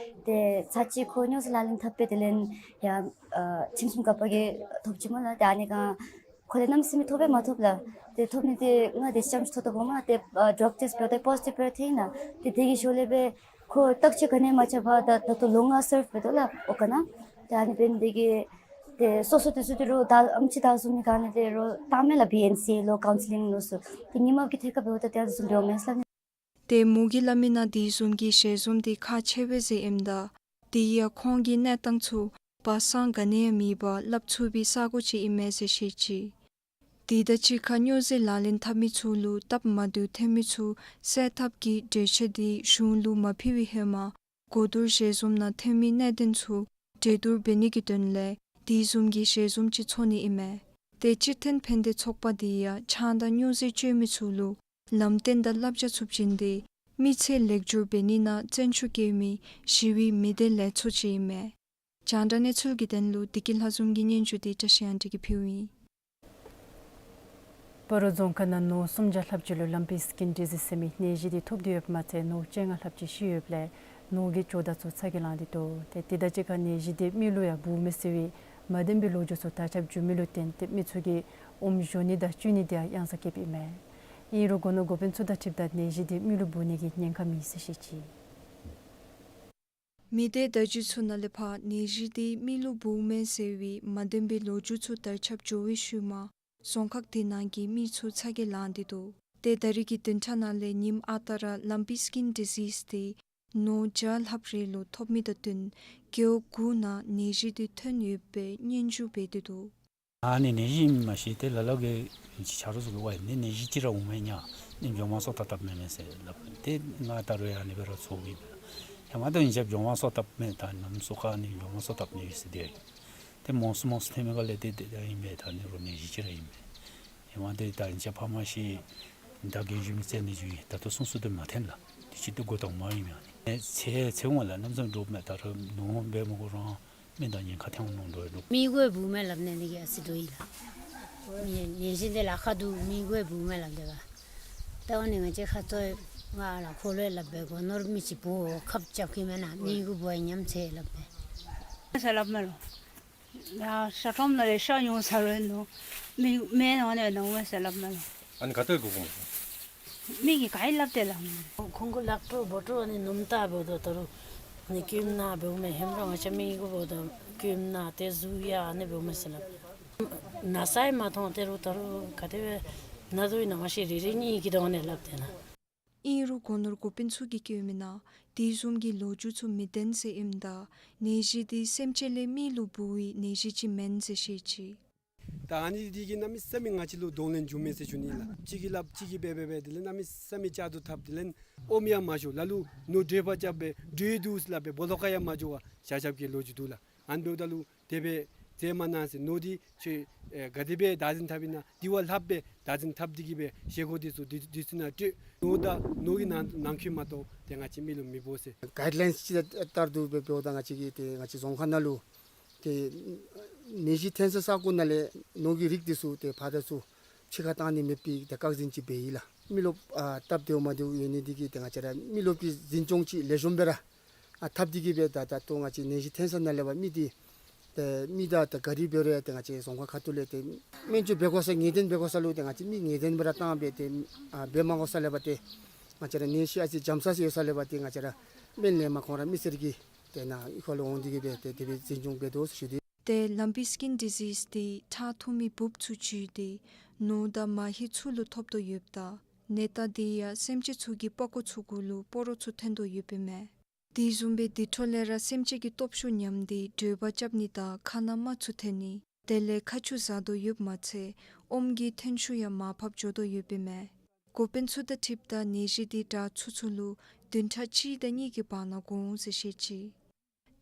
ཏེ་ཚར་གཅིག་ཁོ་སྨྱོ་རྫས་ལག་ལེན་འཐབ་སྦེ་དེ་ལས་ཡང་ཨ་ཁྲིམས་སྲུང་འགག་པ་གིས་ཐོབ་ཅི་སྨོ་ལགས། ཏེ་ཨ་ནི་སྒང་ཁོ་ལས་གནམ་མེད་ས་མེད་ཐོབ་པས་མ་ཐོབ་ལགས། ཏེ་ཐོབ་ནི་འདི་ང་འདི་ཙམ་ཅིག་ཐོབ་དོ་སྨོ་ལགས། ཏེ་ཨ་ཌྲག་ཊེསཊ་འབདཝ་ད་པོ་ཟི་ཊིབ་སྦེ་ཐོན་ལགས། ཏེ་དེ་གི་ཞོར་ལས་སྦེ་ཁོ་བརྟག་དཔྱད་ག་ནི་ཡང་མ་རྐྱབ་པར་ད་ད་ལྟོ་ལོ་ལྔ་སརབ་འབད་དོ་ལགས་ཨོ་ཀ་ནང་། ཏེ་ཨ་ནི་འབད་ནི་དེ་གིས་ཏེ་སོ་སོ་དེ་ཚུ་དོ་རུང་ད་ཨམ་ཅིག་བདའ་བཟུང་མི་ག་ནི་དོ་རུང་བཏངམ་མས་ལགས། བི་ཨེན་སི་ལོ་ཀའུན་སི་ལིང་ལོ་ཚུ། ཏེ་ཉིནམ་གི་ཐད་ཁར་འབདཝ་ད་ཏེ་ཨ་ནི་ཚུ་འབདཝ་མས་ལགས། ཏེ་མོ་གིས་སླབ་མི་ནང་དེ་བཟུམ་གྱི་ཞལ་འཛོམས་དེ་ཁག་ཆེ་བས་ཟེར་ཨིནམ་ད་དེ་ཡང་ཁོང་གི་གནས་སྟངས་ཚུ་སྦ་གསང་ག་ནི་ཡང་མེད་པར་སླབ་ཚུགས་པའི་ས་གོ་ཅིག་ཨིན་མས་ཟེར་བཤད་ཅི། དེ་དང་གཅིག་ཁར་སྨྱོ་རྫས་ལག་ལེན་འཐབ་མི་ཚུ་ལུ་སྟབས་མ་བདེཝ་ཐོན་མི་ཚུ་བསལ་ཐབས་ཀྱི་གྲོས་ཆོད་དེ་གཞུང་ལུ་མ་ཕུལ་བའི་ཧེ་མ་གོ་བསྡུར་ཞལ་འཛོམས་ནང་ཐོན་མི་གནད་དོན་ཚུ་གྲོས་བསྡུར་འབད་ནི་གི་དོན་ལས་དེ་བཟུམ་གྱི་ཞལ་འཛོམས་ཅིག་ཚོགས་ནི་ཨིན་མས། ཏེ་སྤྱི་མཐུན་ཕན་བདེ་ཚོགས་པ་དེ་ཡང་ཆང་དང་སྨྱོ་རྫས་སྤྱོད་མི་ཚུ་ལུ་ལམ་སྟོན་དང་བསླབ་བྱ་ཚུ་བྱིན་ཏེ་མི་ཚེ་ལེགས་འགྱུར་འབད་ནི་ནང་བརྩོན་ཤུགས་བསྐྱེད་མི་ཞི་བའི་མི་སྡེ་ལས་ཚོགས་ཅིག་ཨིན་མས། རྒྱང་བསྒྲགས་གནས་ཚུལ་གྱི་དོན་ལུ་བདེ་སྐྱིད་ལྷ་འཛོམས་ཀྱི་སྙན་ཞུ་དེ་བཀྲ་ཤིས་དབང་འདུས་ཀྱིས་ཕུལཝ་ཨིན། སྤ་རོ་རྫོང་ཁག་ནང་ནོར་སུམ་བརྒྱ་ལྷགཔ་ཅིག་ལུ་ལམ་པི་སི་ཀིན་ཌི་ཟི་ཟེར་མི་ནད་གཞི་དེ་ཐོབ་སྟེ་ཡོདཔ་མ་ཚད་ནོར་བཅོ་ལྔ་ལྷགཔ་ཅིག་ཤི་ཡོདཔ་ལས་ ནོར་གྱི་ཇོ་བདག་ཚུ་ཚ་གྱང་ལང་སྟེ་འདུག། ཏེ་དེ་དང་གཅིག་ཁར་ནད་གཞི་དེ་མི་ལུ་ཡང་འབུཝ་མས་ཟེར་བའི་མ་བདེན་པའི་ལོ་རྒྱུས་ཚུ་དར་ཁྱབ་འགྱོ་མི་ལུ་བརྟེན་ཏེ་མི་ཚུ་གིས་ཨོམ་བཞོ་ནི་དང་བཙོང་ནི་དེ་ཡང་གཡང་ས་བཀལཝ་ཨིན་མས། ཨིན་རུང་སྒོ་ནོར་འགོ་དཔོན་ཚུ་དང་འཁྲིལཝ་ད་ནད་གཞི་དེ་མི་ལུ་འབུ་ནི་གི་ཉེན་ཁ་མེད་ཟེར་བཤད་ཅི། མི་སྡེ་བརྡ་བརྒྱུད་ཚུ་ནང་ལས་ཕར་ནད་གཞི་དེ་མི་ལུ་འབུཝ་མས་ཟེར་བའི་མ་བདེན་པའི་ལོ་རྒྱུས་ཚུ་དར་ཁྱབ་འགྱོ་བའི་ཤུལ་མ་རྫོང་ཁག་དེ་ནང་གི་མི་ཚུ་ཚ་གྱང་ལང་སྟེ་འདུག། ཏེ་ད་རིས་ཀྱི་བདུན་ཕྲག་ནང་ལས་ཉིནམ་ཨ་རྟག་ར་ལམ་པི་སི་ཀིན་ཌི་ཟིསི་དེ་ནོར་བརྒྱ་ལྷགཔ་རེ་ལུ་ཐོབ་མི་དང་བསྟུན་རྒེད་འོག་དགུ་ནང་ནད་གཞི་དེ་ཐོན་ཡོད་པའི་སྙན་ཞུ་འབད་དེ་འདུག། ཨ་ནི་ནད་གཞི་ཨིནམ་མ་ཤེས་ཏེ་ལ་ལུ་གིས་ཆ་རོགས་ཚུ་གིས་ཝའི་ནད་ནད་གཞི་ཅིག་ར་འོང་མས་ཉ། ནི་འགྱོ་མ་སོ་ད་བཏབ་མས་མས་ཟེར་སླབ། ཏེ་ང་ད་རུང་ཡང་ཨ་ནི་སྦེ་ར་ཚོརཝ་ཨིན་པས། ཧེ་མ་ད་ཨིན་ཅི་འགྱོ་མ་སོ་བཏབ་མས། ད་ནམ་སོ་ཁ་ནི་འགྱོ་མ་སོ་བཏབ་ནི་ཡོད་ཟེར་དེ། ཏེ་མོ་སོ་མོ་སོ་ཐོན་མི་ག་ལས་ཏེ་ཏེ་ད་ཨིན་པས། ད་ནི་རོགས་ནད་གཞི་ཅིག་ར་ཨིན་པས། ཧེ་མ་ཏེ་ད་ཨིན་ཅི་ཕ་མ་ཤི་ད་རྒན་གཞོན་མི་ཚེ་ནི་འགྱོ་ཡི། ད་ལྟོ་སོང་སུ་དེ་མ་ཐོན་ལགས། དུས་ཅི་ཏེ་འགོ་དང་མ་ཨིན་མས། ཨ་ནི་ཚེ་ཚེ་འོང་ལགས། གནམ་མེད་ས་མེད་འདྲོག་མས། ད་རུང་ནོར་འབད་མི་དགོ་རུང་མི་དང་ཉེན་ཁ་ཐོན་འོང་མནོ་འདྲོག་འདུག། མི་གོ་འབུཝ་མས་སླབ་ནི་འདི་གིས་ཨ་ཙི་འདྲོག་ཡི་ལགས། ནད་གཞི་འདི་ལཱ་ཁག་འདུག། མི་གོ་འབུཝ་མས་སླབ་སྟེ་ག། ད་ཨ་ནི་ང་བཅས་ཁ་ཐུག་ང་ལུ་ཁོ་ལུ་སླབ་སྦེ་སྒོ་ནོར་མི་ཅིག་འབུ་ཁབ་རྐྱབ་ཁི་མེན་ན། མི་གོ་འབུཝ་ཉམས་ཚེ་སླབ་སྦེ། ཟེར་སླབ་མས་ལོ། ཡ་ཤ་ཁྲོམ་ནང་ལས་ཤ་ཉོ་ས་རུང་ནོར་མི་མེན་ནོ་ནི་ནོར་མས་ཟེར་སླབ་མས་ལོ། ཨ་ནི་ག་ཏེ་གོ་གོ་མོ། མི་གིས་ག་ཡི་སླབ་སྟེ་ལགས། ཁོང་གུ་ལག་འཕྲོ་སྦོ་འཕྲོ་ཨ་ནི་ནུམ་ད་འབདཝ་ད་ད་རུང་ཨ་ནི་སྐྱོནམ་ནང་འབདཝ་མས། ཧེ་མ་ར་ང་བཅས་མི་གུ་འབདཝ་ད་སྐྱོནམ་ནང་ཏེ་གཟུགས་ཡང་ཨ་ནི་འབདཝ་མས་ཟེར་སླབ། ན་ས་ཡང་མ་མཐོང་། ཏེ་རུང་ད་རུང་ག་དེ་སྦེ་ན་དོ་ཨིན་ན་མ་ཤེས། རེ་རེ་གཉིས་ཀྱིས་དོ་ཨ་ནི་སླབ་སྟེ་ན། ཨིན་རུང་སྒོ་ནོར་འགོ་དཔོན་ཚུ་གིས་བཀོད་མི་ནང་དེ་བཟུམ་གྱི་ལོ་རྒྱུས་ཚུ་མི་བདེན་ཟེར་ཨིནམ་ད་ནད་གཞི་དེ་སེམས་ཅན་ལས་མི་ལུ་འབུ་བའི་ནད་གཞི་ཅིག་མེན་ཟེར་བཤད་ཅི། ད་ཨ་ནི་འདི་གིས་གནམ་མེད་ས་མེད་ང་བཅས་ལུ་གདོང་ལེན་འགྱོཝ་མས་ཟེར་ཞུ་ནི་ལགས། གཅིག་གིས་སླབ་གཅིག་གིས་འབད་འབད་འབད་དེ་ལས་གནམ་མེད་ས་མེད་བཅག་ཏུ་འཐབ། དེ་ལས་ཨོམ་ཡང་མ་བཞོ། ལ་ལུ་ནོར་འགྲོས་པ་རྐྱབ་སྦེ་འགྲོས་འདུག་ཟེར་སླབ་སྦེ་སྦོ་ལོགས་ཁར་ཡང་མ་འགྱོ་བར་བཞག་བཞགཔ་གི་ལོ་རྒྱུས་འདུག་ལགས། ཨ་ནི་འབདཝ་ད་ལུ་དེ་སྦེ་མཛད་མ་གནང་ཟེར། ནོར་འདི་ཁྱོད་ཨེ་ག་དེ་སྦེ་བདག་འཛིན་འཐབ་ཨིན་ན་འདི་བ་ལྷགཔ་སྦེ་བདག་འཛིན་འཐབ་སྟེ་གི་སྦེ་བཞེས་སྒོ་འདི་ཚུ་འདི་འདི་ཚུ་ནང་སྤྲོད། ནོར་དང་ནོར་གྱི་ནང་ནང་འཁོད་མ་གཏོགས་ཏེ་ང་བཅས་མི་ལུ་མི་འབོ་ཟེར། གའིཌ་ལའིནསི་ཅིག་ལྟར་དུ་འབད་འབདཝ་ད་ང་བཅས་ཀྱི་ཏེ་ང་བཅས་རྫོང་ཁག་ནང་ལུ་ཏེ་ནད་གཞི་ཐོན་ས་ས་གོ་ནང་ལས་ནོར་གྱི་རིགས་འདི་ཚུ་ཏེ་ཕར་དང་ཚུར་ཕྱི་ཁར་བཏང་ནི་མེད་པའི་ཏེ་བཀག་འཛིན་ཅིག་འབད་ཡི་ལགས། མི་རློབས་ཨ་སྟབས་བདེཝ་མ་བདེཝ་ཡོད་ནི་འདི་གིས་ཏེ་ང་བཅས་ར་མི་རློབས་ཀྱི་འཛིན་སྐྱོང་ཅིག་ལེགས་ཤོམ་སྦེ་ར་ཨ་འཐབ་སྟེ་གི་སྦེ་ད་ད་ལྟོ་ང་བཅས་ནད་གཞི་ཐོན་ས་ནང་ལས་ཕར་མི་འདི་ཏེ་མི་དང་ཏེ་ག་ར་འབད་རུང་ཡང་ཏེ་ང་བཅས་རྫོང་ཁག་ཁ་ཐུག་ལས་ཏེ་སྨན་བཅོས་འབད་དགོ་ས་ངེས་གཏན་འབད་དགོ་ས་ལུ་ཏེ་ང་བཅས་མི་ངེས་གཏན་སྦེ་ར་བཏང་སྦེ་ཏེ་ཨ་འབད་མ་དགོ་ས་ལས་ཕར་ཏེ་ང་བཅས་ར་ནད་གཞི་ཨ་ཙི་འཇམ་ས་ཅིག་ཡོད་ས་ལས་ཕར་ཏེ་ང་བཅས་ར་སྨན་ལེན་པར་ཁོང་ར་མི་སེར་གྱི་ཏེ་ནཱ་གཡུས་ཁ་ལུ་འོང་སྟེ་གི་སྦེ་ཏེ་དེ་སྦེ་འཛིན་སྐྱོང་འབད་དོ་ཟེར་ཞུ་དེས། ཏེ་ལམ་པི་སི་ཀིན་ཌི་ཟིསི་དེ་ཁྲག་འཐུང་མི་འབུཔ་ཚུ་བྱུས་ཏེ་ནོར་དང་མ་ཧེ་ཚུ་ལུ་ཐོབ་དོ་ཡོདཔ་ད་ནད་རྟགས་དེ་ཡང་སེམས་ཅན་ཚུ་གི་པགས་ཀོ་ཚུ་གུ་ལུ་སྤོ་རོ་ཚུ་ཐོན་དོ་ཡོདཔ་ཨིན་མས། དེ་བཟུམ་སྦེ་དེ་འཕྲོ་ལས་ར་སེམས་ཅན་གྱི་སྟོབས་ཤུགས་ཉམས་ཏེ་འགྲོས་པ་རྐྱབ་ནི་དང་ཁ་ནང་རྨ་ཚུ་ཐོན་ནི་དེ་ལས་ཁ་ཆུ་བཟའ་དོ་ཡོདཔ་མ་ཚད་ཨོམ་གྱི་ཐོན་ཤུགས་ཡང་མར་ཕབ་འགྱོ་དོ་ཡོདཔ་ཨིན་མས། འགོ་དཔོན་ཚུ་དང་འཁྲིལཝ་ད་ནད་གཞི་དེ་དྲག་ཚུན་ཚོད་ལུ་བདུན་ཕྲག་གཅིག་དང་གཉིས་ཀྱི་བར་ན་འགོར་འོང་ཟེར་བཤད་ཅི།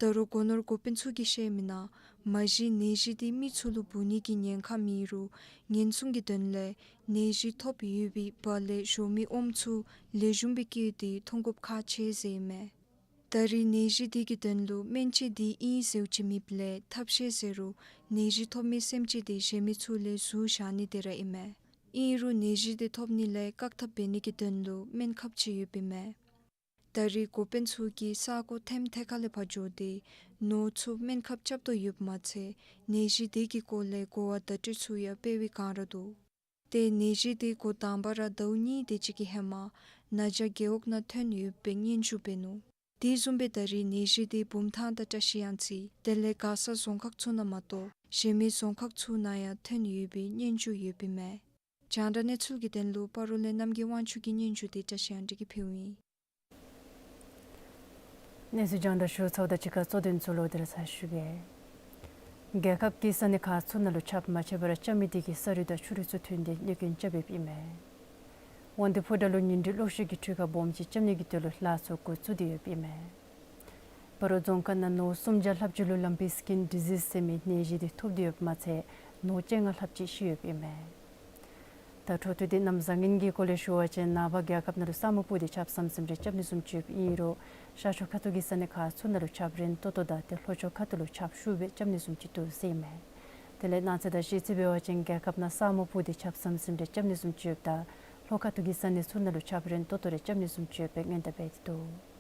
ད་རུང་སྒོ་ནོར་འགོ་དཔོན་ཚུ་གིས་བཤད་མི་ནང་མ་གཞི་ནད་གཞི་དེ་མི་ཚུ་ལུ་འབུ་ནི་གི་ཉེན་ཁ་མེད་རུང་ཉེན་སྲུང་གི་དོན་ལས་ནད་གཞི་ཐོབ་ཡོད་པའི་བར་ལས་བཞོ་མི་ཨོམ་ཚུ་ལེགས་ཤོམ་སྦེ་བཀོལ་ཏེ་འཐུང་དགོཔ་ཁག་ཆེ་ཟེར་ཨིན་མས། ད་རེས་ནད་གཞི་དེ་གི་དོན་ལུ་སྨན་དཔྱད་དེ་ཨིན་ཟེརཝ་ཅིག་མེདཔ་ལས་ཐབས་ཤེས་ཟེར་རུང་ནད་གཞི་ཐོབ་མི་སེམས་ཅན་དེ་གཞན་མི་ཚུ་ལས་ཟུར་བཞག་ནི་དེ་ར་ཨིན་མས། ཨིན་རུང་ནད་གཞི་དེ་ཐོབ་ནི་ལས་བཀག་ཐབས་འབད་ནི་གི་དོན་ལུ་སྨན་ཁབ་ཅིག་ཡོདཔ་ཨིན་མས། ད་རེས་འགོ་དཔོན་ཚུ་གིས་ས་གོ་ཐེམ་ཐེ་ཁ་ལས་ཕར་འགྱོ་སྟེ་ནོར་ཚུ་སྨན་ཁབ་རྐྱབ་དོ་ཡོདཔ་མ་ཚད་ནད་གཞི་དེ་གི་སྐོར་ལས་གོ་བ་བརྡ་སྤྲོད་ཚུ་ཡང་སྤེལ་བའི་བསྒང་ར་འདུག། ཏེ་ནད་གཞི་དེ་འགོ་དང་པ་ར་ཟླཝ་གཉིས་དེ་ཅིག་གི་ཧེ་མ་ན་ཇ་རྒེད་འོག་ནང་ཐོན་ཡོད་པའི་སྙན་ཞུ་འབད་ནུག། དེ་བཟུམ་སྦེ་ད་རེས་ནད་གཞི་དེ་བུམ་ཐང་དང་བཀྲ་ཤིས་གཡང་རྩེ་དེ་ལས་མགར་ས་རྫོང་ཁག་ཚུ་ནང་མ་གཏོགས་གཞན་མི་རྫོང་ཁག་ཚུ་ནང་ཡང་ཐོན་ཡོད་པའི་སྙན་ཞུ་ཡོདཔ་ཨིན་མས། རྒྱང་བསྒྲགས་གནས་ཚུལ་གྱི་དོན་ལུ་སྤ་རོ་ལས་རྣམ་རྒྱལ་དབང་ཕྱུག་གི་སྙན་ཞུ་དེ་བཀྲ་ཤིས་གཡང་འཛོམས་ཀྱིས་ཕུལཝ་ཨིན། གནས་ཚུལ་རྒྱང་བསྒྲགས་ཞུ་ཚརཝ་དང་གཅིག་ཁར་གཙོ་དོན་ཚུ་ལོག་སྟེ་ར་ཚར་ཞུ་གེ། རྒྱལ་ཁབ་ཀྱི་ས་གནས་ཁག་ཚུ་ནང་ལུ་ཆརཔ་མ་ཆད་པར་རྐྱབ་མི་དེ་གིས་ས་རུད་དང་ཆུ་རུད་ཚུ་ཐོན་ཏེ་གནོད་སྐྱོན་རྐྱབ་ཡོདཔ་ཨིན་མས། དབང་འདུས་ཕོ་བྲང་ལུ་ཉིན་དྲོད་གློག་ཤུགས་ཀྱི་འཕྲུལ་ཁང་སྦོམ་ཅིག་རྐྱབ་ནི་གི་དོན་ལུ་ལཱ་ཚུ་འགོ་བཙུགས་ཏེ་ཡོདཔ་ཨིན་མས། སྤ་རོ་རྫོང་ཁག་ནང་ནོར་སུམ་བརྒྱ་ལྷགཔ་ཅིག་ལུ་ལམ་པི་སི་ཀིན་ཌི་ཟིསི་ཟེར་མི་ནད་གཞི་དེ་ཐོབ་སྟེ་ཡོདཔ་མ་ཚད་ནོར་བཅོ་ལྔ་ལྷགཔ་ཅིག་ཤི་ཡོདཔ་ཨིན་མས། ད་འཕྲོ་མཐུད་དེ་གནམ་བཟང་ངན་གྱི་སྐོར་ལས་ཞུ་བ་ཅིན་ནངས་པ་རྒྱལ་ཁབ་ནང་ལུ་ས་སྨུག་སྤུབས་ཏེ་ཆརཔ་ཟམ་ཟིམ་རེ་རྐྱབ་ནི་བཟུམ་ཅིག་ཡོདཔ་ཨིན་རུང་ཤར་ཕྱོགས་ཁ་ཐུག་གི་ས་གནས་ཁག་ཚུ་ནང་ལུ་ཆརཔ་རན་ཏོག་ཏོ་དང་ཏེ་ལྷོ་ཕྱོགས་ཁ་ཐུག་ལུ་ཆརཔ་ཤུགས་སྦེ་རྐྱབ་ནི་བཟུམ་ཅིག་འདུག་ཟེར་ཨིན་མས། དེ་ལས་གནངས་ཚེ་དང་གཞེས་ཚེ་འབད་བ་ཅིན་རྒྱལ་ཁབ་ནང་ས་སྨུག་སྤུབས་ཏེ་ཆརཔ་ཟམ་ཟིམ་རེ་རྐྱབ་ནི་བཟུམ་ཅིག་ཡོདཔ་ད་ལྷོ་ཁ་ཐུག་གི་ས་གནས་ཚུ་ནང་ལུ་ཆརཔ་རན་ཏོག་ཏོ་རེ་རྐྱབ་ནི་བཟུམ་ཅིག་ཡོདཔ་སྦེ་སྔོན་བརྡ་འབད་དེ་འདུག།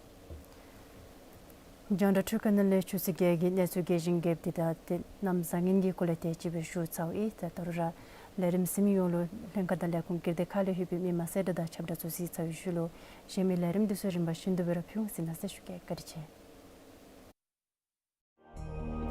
རྒྱང་བསྒྲགས་ཁང་ནང་ལས་ཆུ་ཚོད་བརྒྱད་ཀྱི་གནས་ཚུལ་རྒྱས་ཤིང་རྒྱསཔ་འདི་དང་དེ་གནམ་བཟང་ངན་གྱི་སྐོར་ལས་དེ་ཅིག་སྦེ་ཞུ་ཚརཝ་ཨིན། ད་ད་རུང་ར་ལས་རིམ་གཟིགས་མི་ཡོངས་ལུ་ལྷན་ཁག་དང་ལས་ཁུངས་བསྒྱུར་ཏེ་ཁ་ལས་ལྷོད་པའི་མི་མང་གསལ་བསྒྲགས་དང་ཁྱབ་བསྒྲགས་ཚུ་གཟིགས་ཚར་བའི་ཤུལ་ལུ་གཞན་མི་ལས་རིམ་འདི་ཚུ་རིམ་པ་བཞིན་དུ་སྦེ་ར་ཕུལ་འོང་། གཟིགས་གནང་ཟེར་ཞུ་གེ། བཀའ་དྲིན་ཆེ།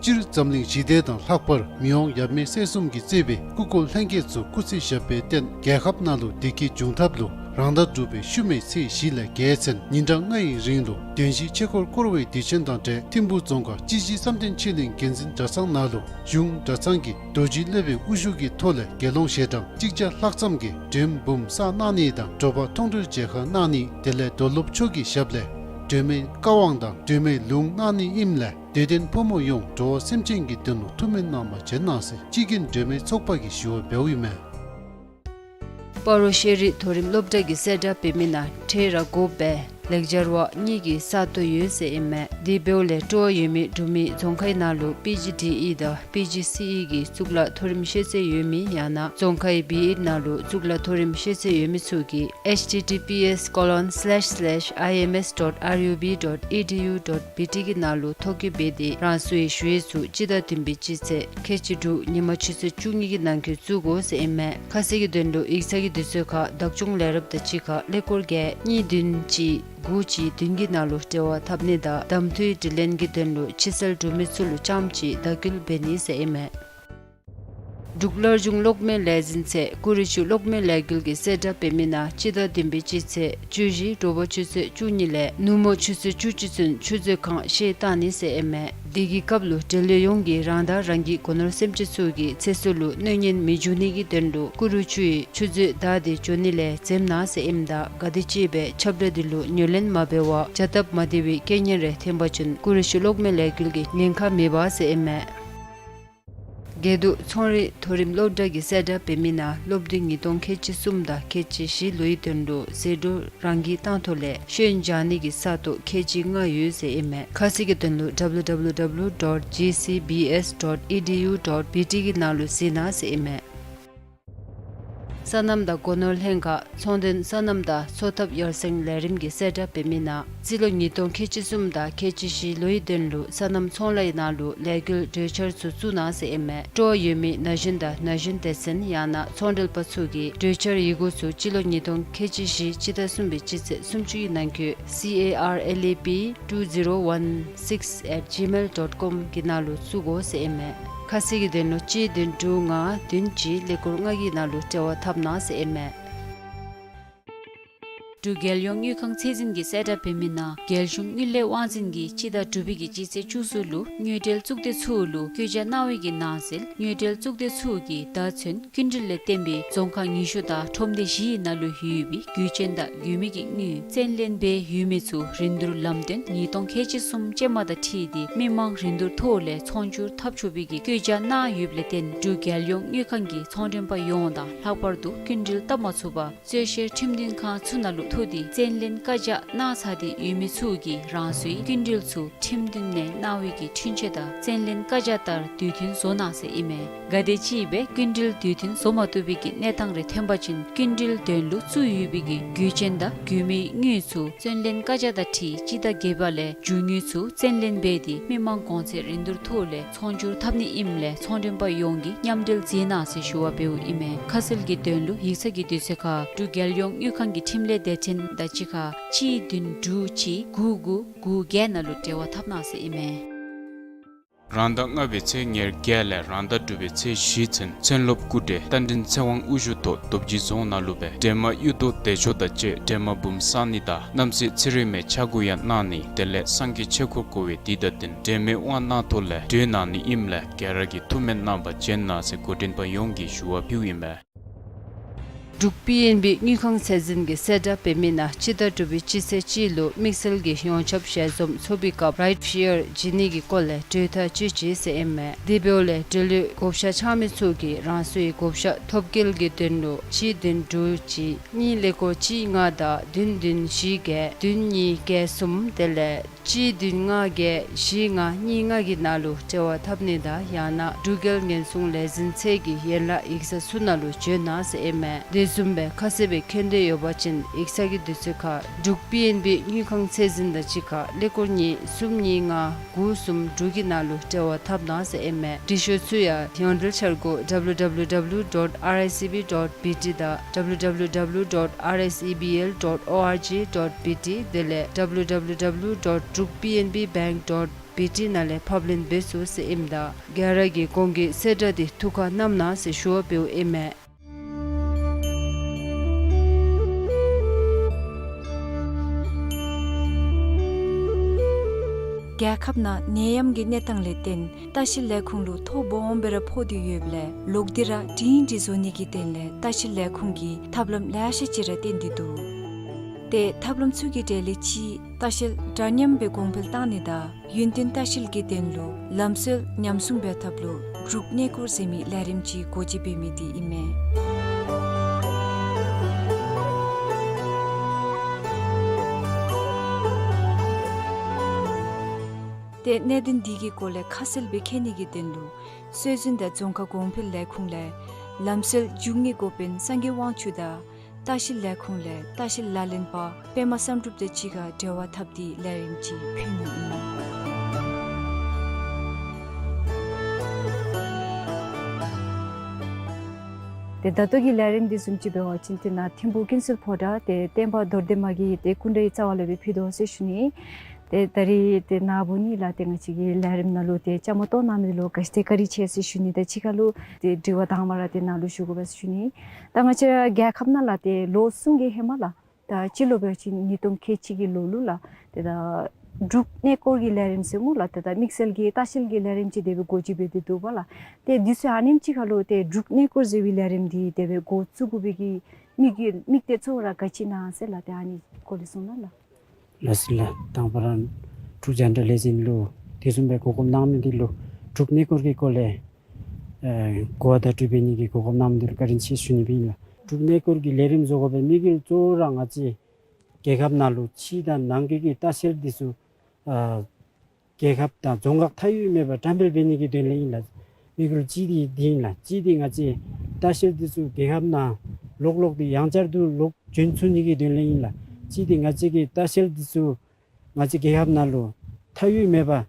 སྤྱིར་འཛམ་གླིང་ཞི་བདེ་དང་ལྷག་པར་མི་དབང་ཡབ་མེས་སྲས་གསུམ་གྱིས་གཙོས་པའི་སྐུ་འཁོར་ལྷན་རྒྱས་ཚུ་སྐུ་ཚེ་ཞབས་པད་བརྟན། རྒྱལ་ཁབ་ནང་ལུ་བདེ་སྐྱིད་འབྱུང་ཐབས་ལུ་རང་ཟླ་དྲུག་པའི་ཤུལ་མའི་ཚེས་བཞི་ལས་བརྒྱད་ཚུན་ཉིན་གྲངས་ལྔ་ཡི་རིང་ལུ་བདེན་བཞིའི་ཆོས་འཁོར་བསྐོར་བའི་དུས་ཆེན་དང་འབྲེལ་ཐིམ་ཕུག་རྫོང་ཁག་སྤྱི་གཞི་བསམ་གཏན་ཆོས་གླིང་དགེ་འཛིན་གྲྭ་ཚང་ནང་ལུ་གཞུང་གྲྭ་ཚང་གི་རྡོ་རྗེ་སློབ་དཔོན་དབུ་བཞུགས་ཀྱི་ཐོག་ལས་དགེ་སློང་ཞལ་གྲངས་གཅིག་བརྒྱ་ལྷག་ཙམ་གྱིས་མགྲོན་འབུམ་བསང་གནང་ནི་དང་དྲོ་པ་མཐོང་གྲོལ་མཇལ་ཁ་གནང་ནི་དེ་ལས་རྡོར་སློབ་མཆོག་གི་ཞབས་ལས་སྒྲོལ་མའི་བཀའ་དབང་དང་སྒྲོལ་མའི་ལུང་གནང་ནི་ཨིནམ་ལས་དད་ལྡན་ཕོ་མོ་ཡོངས་འགྲོ་བ་སེམས་ཅན་གྱི་དོན་ལུ་ཐུགས་སྨོན་གནང་བར་བྱོན་གནང་ཟེར་སྤྱི་རྒྱུན་སྒྲོལ་མའི་ཚོགས་པ་གིས་ཞུ་བ་འབདཝ་ཨིན་མས། སྤ་རོ་ཤེས་རིག་མཐོ་རིམ་སློབ་གྲྭ་གིས་གསལ་བསྒྲགས་འབད་མི་ནང་ཁྲལ་ར་དགོ་པའི་ལེགས་སྦྱར་བ་གཉིས་ཀྱི་ས་སྟོང་ཡོད་ཟེར་ཨིན་མས། དེ་འབདཝ་ལས་སྤྲོ་བ་ཡོད་མི་འབྲུག་མི་རྫོང་ཁའི་ནང་ལུ་པི་ཇི་ཌི་ཨི་དང་པི་ཇི་སི་ཨི་གི་གཙུག་ལག་མཐོ་རིམ་ཤེས་ཚད་ཡོད་མི་ཡང་ན་རྫོང་ཁའི་བི་ཨེཌ་ནང་ལུ་གཙུག་ལག་མཐོ་རིམ་ཤེས་ཚད་ཡོད་མི་ཚུ་གིས་ཨེཆ་ཊི་ཊི་པི་ཨེསི་ཀོ་ལོན་སི་ལེཤ་སི་ལེཤ་ཨའི་ཨེམ་ཨེསི་ཌོཊ་ཨར་ཡུ་བི་ཌོཊ་ཨི་ཌི་ཡུ་ཌོཊ་བི་ཊི་གི་ནང་ལུ་ཐོ་བཀོད་འབད་དེ་རང་སོའི་ཞུ་ཡིག་ཚུ་སྤྱི་ཟླ་བདུན་པའི་སྤྱི་ཚེས་ཁལ་གཅིག་དྲུག་ཉིན་མ་ཆུ་ཚོད་བཅུ་གཉིས་ཀྱི་ནང་འཁོད་བཙུགས་དགོ་ཟེར་ཨིན་མས། ཁ་གསལ་གྱི་དོན་ལུ་ཡིག་ཚང་གི་དུས་ཚོད་ཁར་བདག་སྐྱོང་ལས་རོགསཔ་དང་གཅིག་ཁར་ཀླད་ཀོར་བརྒྱད་གཉིས་བདུན་གཅིག་དགུ་གཅིག་བདུན་གྱི་ནང་ལུ་འབྲེལ་བ་འཐབ་ནི་དང་གདམ་འཐུའི་དྲི་ལན་གྱི་དོན་ལུ་ཕྱི་གསལ་འབྲུག་མི་ཚུ་ལུ་རྐྱངམ་གཅིག་བརྡ་བསྐུལ་འབད་ནི་ཟེར་ཨིན་མས། འབྲུག་སླར་འབྱུང་གློག་མེ་ལས་འཛིན་ཚད་ཀུ་རུ་ཆུ་གློག་མེ་ལས་འགུལ་གྱིས་གསལ་བསྒྲགས་འབད་མི་ནང་སྤྱི་ཟླ་བདུན་པའི་སྤྱི་ཚེས་བཅུ་བཞི་དྲོ་པ་ཆུ་ཚོད་བཅུ་གཉིས་ལས་ནུབ་མོ་ཆུ་ཚོད་བཅུ་གཅིག་ཚུན་ཆུ་མཛོད་ཁང་བཤལ་བཏང་ནི་ཟེར་ཨིན་མས། དེ་གི་སྐབས་ལུ་འབྲེལ་ཡོད་ཡོངས་ཀྱིས་རང་དང་རང་གི་སྒོ་ནོར་སེམས་ཅན་ཚུ་གི་ཚེ་སྲོག་ལུ་གནོད་ཉེན་མི་འབྱུང་ནི་གི་དོན་ལུ་ཀུ་རུ་ཆུ་ཡི་ཆུ་མཛོད་བདའ་སྟེ་འགྱོ་ནི་ལས་འཛེམ་གནང་ཟེར་ཨིནམ་ད་ག་དེ་ཅིག་སྦེ་ཁྱབ་བསྒྲགས་འདི་ལུ་ཉན་ལེན་མ་འབད་བར་བྱ་སྟབས་མ་བདེ་བའི་རྐྱེན་ངན་རེ་ཐོན་པ་ཅིན་ཀུ་རུ་ཆུ་གློག་མེ་ལས་འགུལ་གྱིས་ཉེན་ཁ་མི་འབག་ཟེར་ཨིན་མས། དགེ་འདུན་ཚོང་རིག་མཐོ་རིམ་སློབ་གྲྭ་གིས་གསལ་བསྒྲགས་འབད་མི་ནང་སློབ་དུས་ཉིས་སྟོང་ཁལ་གཅིག་གསུམ་དང་ཁལ་གཅིག་བཞི་ལོའི་དོན་ལུ་ཟད་འགྲོ་རང་འཁྱེར་བཏང་ཐོག་ལས་ཤེས་ཡོན་སྦྱང་ནི་གི་ས་སྟོང་ཁལ་གཅིག་ལྔ་ཡོད་ཟེར་ཨིན་མས། ཁ་གསལ་གྱི་དོན་ལུ་ཌབ་ལུ་ཌབ་ལུ་ཌབ་ལུ་ཌོཊ་ཇི་སི་བི་ཨེསི་ཌོཊ་ཨི་ཌི་ཡུ་ཌོཊ་བི་ཊི་གི་ནང་ལུ་གཟིགས་གནང་ཟེར་ཨིན་མས། སོ་ནམ་དང་སྒོ་ནོར་ལྷན་ཁག་ཚོང་དོན་སོ་ནམ་དང་འཚོ་ཐབས་ཡར་སེང་ལས་རིམ་གྱིས་གསལ་བསྒྲགས་འབད་མི་ནང་རྩིས་ལོ་ཉིས་སྟོང་ཁལ་གཅིག་གསུམ་དང་ཁལ་གཅིག་བཞི་ལོའི་དོན་ལུ་སོ་ནམ་ཚོང་ལཱའི་ནང་ལུ་ལས་འགུལ་གྲོས་འཆར་ཚུ་བཙུགས་གནང་ཟེར་ཨིན་མས། སྤྲོ་བ་ཡོད་མི་ན་གཞོན་དང་ན་གཞོན་སྡེ་ཚན་ཡང་ན་ཚོང་འབྲེལ་པ་ཚུ་གིས་གྲོས་འཆར་ཡི་གུ་ཚུ་སྤྱི་ལོ་ཉིས་སྟོང་ཁལ་གཅིག་བཞི་སྤྱི་ཟླ་གསུམ་པའི་སྤྱི་ཚེས་སུམ་ཅུ་ཡི་ནང་འཁོད་སི་ཨེ་ཨར་ཨེལ་ཨེ་པི་ཊུ་ཟི་རོ་ཝན་སིགས་ཨེཊ་ཇི་མེལ་ཌོཊ་ཀོམ་གི་ནང་ལུ་བཙུགས་དགོ་ཟེར་ཨིན་མས། ཁ་གསལ་གྱི་དོན་ལུ་གཅིག་བདུན་དྲུག་ལྔ་བདུན་གཅིག་ཀླད་ཀོར་ལྔ་གི་ནང་ལུ་འབྲེལ་བ་འཐབ་གནང་ཟེར་ཨིན་མས། འབྲུག་རྒྱལ་ཡོངས་དངུལ་ཁང་ཚད་འཛིན་གྱིས་གསལ་བསྒྲགས་འབད་མི་ནང་རྒྱལ་གཞུང་དངུལ་ལས་དབང་འཛིན་གྱིས་སྤྱི་ཟླ་དྲུག་པའི་གི་སྤྱི་ཚེས་བཅུ་གསུམ་ལུ་དངུལ་འབྲེལ་གཙུག་སྡེ་ཚུ་ལུ་བཀོད་རྒྱ་གནང་བའི་གི་ནང་གསེས་དངུལ་འབྲེལ་གཙུག་སྡེ་ཚུ་གིས་ད་ཚུན་སྐྱིན་འགྲུལ་ལས་བརྟེན་པའི་རྫོང་ཁག་ཉི་ཤུ་དང་ཁྲོམ་སྡེ་བཞིའི་ནང་ལུ་ཡོད་པའི་རྒྱུ་ཅན་དང་རྒྱུས་མེད་ཀྱི་དངུལ་བཙན་ལེན་འབད་ཡོད་མི་ཚུ་རིན་བསྡུར་ལམ་སྟོན་ཉིས་སྟོང་ཁལ་གཅིག་གསུམ་ཅན་མ་དང་འཁྲིལ་ཏེ་མི་མང་རིན་བསྡུར་ཐོག་ལས་ཚོང་སྒྱུར་འཐབ་ཆོག་པའི་གི་བཀོད་རྒྱ་གནང་ཡོདཔ་ལས་བརྟེན་འབྲུག་རྒྱལ་ཡོངས་དངུལ་ཁང་གིས་ཚོང་མགྲོན་པ་ཡོངས་དང་ལྷག་པར་དུ་སྐྱིན་འགྲུལ་བཏབ་མ་ཚུགས་པར་རྩོད་བཤེར་ཁྲིམས་མཐུན་ཁང་ཚུ་ནང་ལུ་ཐུག་སྟེ་བཙན་ལེན་བཀའ་རྒྱ་གནང་ཚར་ཏེ་ཡོད་མི་ཚུ་གིས་རང་སོའི་སྐྱིན་འགྲུལ་ཚུ་ཁྲིམས་མཐུན་ནང་གནང་བའི་གི་འཁྲུན་ཆོད་དང་བཙན་ལེན་བཀའ་རྒྱ་ལྟར་དུས་མཐུན་བཟོ་གནང་ཟེར་ཨིན་མས། ག་དེ་ཅིག་སྦེ་སྐྱིན་འགྲུལ་དུས་མཐུན་བཟོ་མ་བཏུབ་པའི་གི་གནས་སྟངས་རེ་ཐོན་པ་ཅིན་སྐྱིན་འགྲུལ་དོན་ལུ་བཙུགས་ཡོད་པའི་གི་རྒྱུ་ཅན་དང་རྒྱུས་མེད་དངུལ་ཚུ་བཙན་ལེན་བཀའ་རྒྱ་དང་འཁྲིལ་སྤྱི་ཟླ་བརྒྱད་པ་ལས་རྒྱུ་དངུལ་ཚུ་བཙན་ལེན་འབད་དེ་མི་མང་གོང་ཚད་རིན་བསྡུར་ཐོག་ལས་ཚོང་སྒྱུར་འཐབ་ནི་ཨིནམ་ལས་ཚོང་མགྲོན་པ་ཡོངས་ཀྱིས་མཉམ་འབྲེལ་མཛད་གནང་ཟེར་ཞུ་བ་འབདཝ་ཨིན་མས། ཁ་གསལ་གྱི་དོན་ལུ་ཡིག་ཚང་གི་དུས་ཚོད་ཁར་འབྲུག་རྒྱལ་ཡོངས་དངུལ་ཁང་གི་འཕྲིན་ལས་སྡེ་ཚན་དང་གཅིག་ཁར་གཅིག་བདུན་དྲུག་གཅིག་དགུ་དགུ་དགུ་བརྒྱད་ནང་ལུ་འབྲེལ་བ་འཐབ་གནང་ཟེར་ཨིན་མས། རང་ཟླ་ལྔ་པའི་ཚེས་ཉེར་བརྒྱད་ལས་རང་ཟླ་དྲུག་པའི་ཚེས་བཞི་ཚུན་མཚན་སློབ་སྐུ་བགྲེས་རྟ་མགྲིན་ཚེ་དབང་དབུ་བཞུགས་ཐོག་རྡོ་རྗེ་རྫོང་ནང་ལུ་སྦེ་སྒྲོལ་མ་གཡུ་རྡོ་བདེ་མཆོག་དང་བཅས་སྒྲོལ་མ་འབུམ་བསང་ནི་དང་རྣམ་སྲས་ཚེ་རིང་མའི་ཕྱག་སྐུ་ཡང་གནང་ནི་དེ་ལས་སངས་རྒྱས་ཆོས་འཁོར་བསྐོར་བའི་དུས་དང་བསྟུན་སྒྲོལ་མའི་དབང་གནང་ཐོག་ལས་གྲོལ་གནང་ནི་ཨིནམ་ལས་ག་ར་གིས་ཐུགས་སྨོན་གནང་བར་བྱོན་གནང་ཟེར་འགོ་འདྲེན་པ་ཡོངས་ཀྱིས་ཞུ་བ་ཕུལཝ་ཨིན་མས། འབྲུག་པི་ཨེན་བི་དངུལ་ཁང་ཚད་འཛིན་གྱིས་གསལ་བསྒྲགས་འབད་མི་ནང་སྤྱི་ཟླ་དྲུག་པའི་སྤྱི་ཚེས་གཅིག་ལུ་དམིགས་བསལ་གྱི་ཡོངས་ཁྱབ་ཞལ་འཛོམས་ཚོགས་པའི་སྐབས་རའིཊ་ཕི་ཡར་བྱིན་ནི་གི་སྐོར་ལས་གྲོས་ཐག་བཅད་ཅི་ཟེར་ཨིན་མས། དེ་འབདཝ་ལས་འབྲེལ་ཡོད་བགོ་བཤའ་འཆང་མི་ཚུ་གིས་རང་སོའི་བགོ་བཤའ་ཐོབ་སྐལ་གྱི་དོན་ལུ་གཅིག་བདུན་དྲུག་གཅིག་གཉིས་ཀླད་ཀོར་གཅིག་ལྔ་དང་བདུན་བདུན་བཞི་བརྒྱད་བདུན་གཉིས་བརྒྱད་གསུམ་དེ་ལས་ གཅིག་བདུན་ལྔ་བརྒྱད་བཞི་ལྔ་གཉིས་ལྔ་གི་ནང་ལུ་འབྲེལ་བ་འཐབ་ནི་དང་ཡང་ན་འབྲུག་རྒྱལ་ཉེན་སྲུང་ལས་འཛིན་ཚད་ཀྱི་ཡན་ལག་ཡིག་ཚང་ཚུ་ནང་ལུ་བྱོན་གནང་ཟེར་ཨིན་མས། དེ་བཟུམ་སྦེ་ཁ་གསལ་སྦེ་མཁྱེན་འདོད་ཡོད་པ་ཅིན་ཡིག་ཚང་གི་དུས་ཚོད་ཁར་འབྲུག་པི་ཨེན་བི་དངུལ་ཁང་ཚད་འཛིན་དང་གཅིག་ཁར་ཀླད་ཀོར་གཉིས་གསུམ་གཉིས་ལྔ་དགུ་གསུམ་དྲུག་གི་ནང་ལུ་འབྲེལ་བ་འཐབ་གནང་ཟེར་ཨིན་མས། འབྲི་ཤོག་ཚུ་ཡང་ཡོངས་འབྲེལ་འཆར་སྒོ་W W W dot R S E B dot B T དང་W W W dot R S E B L dot org dot B T དེ་ལས W W W dot druk P N B bank dot B T ནང་ལས་ཕབ་ལེན་འབད་ཚུགས་ཟེར་ཨིནམ་ད་ག་ར་གིས་གོང་གི་གསལ་བསྒྲགས་འདི་ཐུགས་ཁར་བསྣམ་གནང་ཟེར་ཞུ་བ་འབདཝ་ཨིན་མས། རྒྱལ་ཁབ་ནང་ནད་ཡམས་ཀྱི་གནས་སྟངས་ལས་བརྟེན་ལྟ་བཤལ་ལས་ཁུངས་ལུ་ཐོ་སྦོམ་སྦེ་ར་ཕོག་སྟེ་ཡོདཔ་ལས་ལོག་སྟེ་ར་སྒྲིང་སྒྲི་བཟོ་ནི་གི་དོན་ལས་ལྟ་བཤལ་ལས་ཁུངས་ཀྱིས་ཐབས་ལམ་ལེ་ཤ་ཅིག་ར་བཏོན་ཏེ་འདུག། ཏེ་ཐབས་ལམ་ཚུ་གི་གྲས་ལས་གཅིག་ལྟ་བཤལ་འདྲ་མཉམ་སྦེ་གོང་འཕེལ་བཏང་ནི་དང་ཡུན་བརྟན་ལྟ་བཤལ་གྱི་དོན་ལུ་ལམ་སྲོལ་ཉམས་སྲུང་འབད་ཐབས་ལུ་འབྲུག་གནས་སྐོར་ཟེར་མི་ལས་རིམ་ཅིག་འགོ་འབྱེད་འབད་མི་འདི་ཨིན་མས། ཏེ་གནད་དོན་འདི་གི་སྐོར་ལས་ཁ་གསལ་སྦེ་མཁྱེན་ནི་གི་དོན་ལུ་སྲོལ་འཛིན་དང་རྫོང་ཁ་གོང་འཕེལ་ལས་ཁུངས་ལས་ལམ་སྲོལ་འཇུག་གཉེར་འགོ་དཔོན་སངས་རྒྱས་དབང་ཕྱུག་དང་ལྟ་བཤལ་ལས་ཁུངས་ལས་ལྟ་བཤལ་ལག་ལེན་པ་པདྨ་བསམ་གྲུབ་དང་གཅིག་ཁར་འབྲེལ་བ་འཐབ་སྟེ་ལས་རིམ་ཅིག་ཕུལ་ནི་ཨིན། ཏེ་ད་ལྟོ་གི་ལས་རིམ་འདི་བཟུམ་ཅིག་འབད་བ་ཅིན་ཏེ་ནཱ་ཐིམ་ཕུག་ཀུན་གསལ་ཕོ་བྲང་ཏེ་བསྟན་པ་རྡོར་གདན་མ་གི་ཏེ་སྐུ་འདྲ་གི་རྩ་བ་ལས་སྦེ་ཕུལ་དོ་ཟེར་ཞུ་ནི། ཏེ་ད་རིས་ཏེ་ནཱ་བུ་གཉིས་ལགས་ཏེ་ང་བཅས་ཀྱི་ལས་རིམ་ནང་ལུ་ཏེ་བཅའ་མར་གཏོགས་གནང་མི་ལུ་ག་ཅི་ཏེ་བཀའ་དྲིན་ཆེ་ཟེར་ཞུ་ནི། ཏེ་གཅིག་ཁར་ལུ་ཏེ་དྲི་བ་དང་པ་ར་ཏེ་ནཱ་ལུ་ཞུ་དགོ་པས་ཟེར་ཞུ་ནི། ད་ང་བཅས་རྒྱལ་ཁབ་ནང་ལུ་ཏེ་ལོ་གསུམ་གྱི་ཧེ་མ་ལགས་ད་སྤྱི་ལོ་འབད་བ་ཅིན་ཉིས་སྟོང་ཁལ་གཅིག་གི་ལོ་ལུ་ལགས་ཏེ་ད་འབྲུག་གནས་སྐོར་གྱི་ལས་རིམ་ཟེར་སྨོ་ལགས། ཏེ་ད་དམིགས་བསལ་གྱི་ལྟ་བཤལ་གྱི་ལས་རིམ་ཅིག་དེ་སྦེ་འགོ་འབྱེད་འབད་དེ་འདུག་པ་ལགས། ཏེ་འདི་ཚུ་ཨ་ནེམ་ཅིག་ཁར་ལུ་ཏེ་འབྲུག་གནས་སྐོར་ཟེར་བའི་ལས་རིམ་འདི་དེ་སྦེ་འགོ་བཙུགས་དགོ་པའི་གི་དམིགས་ཡུལ་དམིགས་གཏད་གཙོ་བོ་ར་ག་ཅི་ཨིན་ན་ཟེར་ལགས་ཏེ་ཨ་ནི་སྐོར་ལས་གསུངས་གནང་ལགས། ལགས་སོ་ལགས། དང་པ་ར་འབྲུག་རྒྱང་བསྒྲགས་ལས་འཛིན་ལུ་དེ་བཟུམ་སྦེ་གོ་སྐབས་གནང་མི་འདི་ལུ་འབྲུག་གནས་སྐོར་གྱི་སྐོར་ལས་ཨེ་གོ་བ་བརྡ་སྤྲོད་འབད་ནི་གི་གོ་སྐབས་གནང་མི་འདི་ལུ་བཀའ་དྲིན་ཆེ་ཞུ་ནི་སྦེ་ཨིན་ལགས། འབྲུག་གནས་སྐོར་གྱི་ལས་རིམ་བཟོ་དགོ་པའི་དམིགས་ཡུལ་གཙོ་བོ་ར་ང་བཅས་རྒྱལ་ཁབ་ནང་ལུ་ཕྱི་དང་ནང་འཁོད་ཀྱི་ལྟ་བཤལ་འདི་ཚུ་ཨ་རྒྱལ་ཁབ་དང་རྫོང་ཁག་མཐའ་དབུས་མེད་པར་བཀྲམ་སྤེལ་འབད་ནི་གི་དོན་ལས་ཨིན་ལགས། དམིགས་ཡུལ་གཅིག་འདི་འདི་ཨིན་ལགས། གཅིག་འདི་ང་བཅས་ལྟ་བཤལ་འདི་ཚུ་རྒྱལ་ཁབ་ནང་ལོག་ལོག་སྟེ་ཡང་བསྐྱར་དུ་ལོག་བྱོན་ཚུགས་ནི་གི་དོན་ལས་ཨིན་ལགས། གཅིག་འདི་ང་བཅས་ཀྱི་ལྟ་བཤལ་འདི་ཚུ་ང་བཅས་རྒྱལ་ཁབ་ནང་ལུ་མཐའ་དབུས་མེད་པར་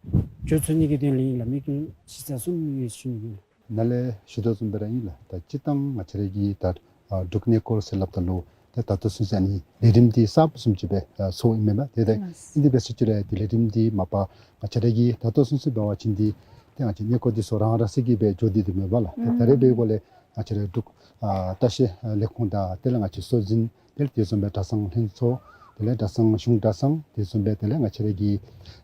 འགྱོ་ཚུགས་ནི་གི་དོན་ལས་ཨིན་ལགས། དམིགས་ཡུལ་གཞི་རྩ་གསུམ་ཡོད་ཟེར་ཞུ་ནི་ཨིན་ལགས། ནཱ་ལས་ཞུ་དོ་བཟུམ་སྦེ་ར་ཨིན་ལགས། ད་སྤྱིར་བཏང་ང་བཅས་ར་གི་ད་ཨ་འབྲུག་གནས་སྐོར་ཟེར་སླབ་ད་ལུ་ད་ད་ལྟོ་ཚུན་ཚོད་ཨ་ནི་ལས་རིམ་འདི་གསརཔ་བཟུམ་ཅིག་སྦེ་ཨ་ཚོགས་ཨིན་མས་ལགས། དེ་ད་ཨིན་དེ་འབད་ཟེར་ཅི་ར་ཏེ་ལས་རིམ་འདི་མ་པ་ང་བཅས་ར་གི་ད་ལྟོ་ཚུན་ཚོད་འབད་བ་ཅིན་འདི་ཏེ་ང་བཅས་གནས་སྐོར་འདི་ཚུ་རང་རང་སོ་སོ་གིས་སྦེ་འགྱོ་སྟེ་འདུག་མས་པ་ལགས། ཏེ་ད་རེས་འབད་སྒོ་ལས་ང་བཅས་ར་འབྲུག་ཨ་ལྟ་བཤལ་ལས་ཁུངས་དང་དེ་ལས་ང་བཅས་སྲོལ་འཛིན་དེ་ལས་དེ་བཟུམ་སྦེ་གྲྭ་ཚང་ལྷན་ཚོགས་དེ་ལས་གྲྭ་ཚང་གཞུང་གྲྭ་ཚང་དེ་བཟུམ་སྦེ་དེ་ལས་ང་བཅས་ར་གི་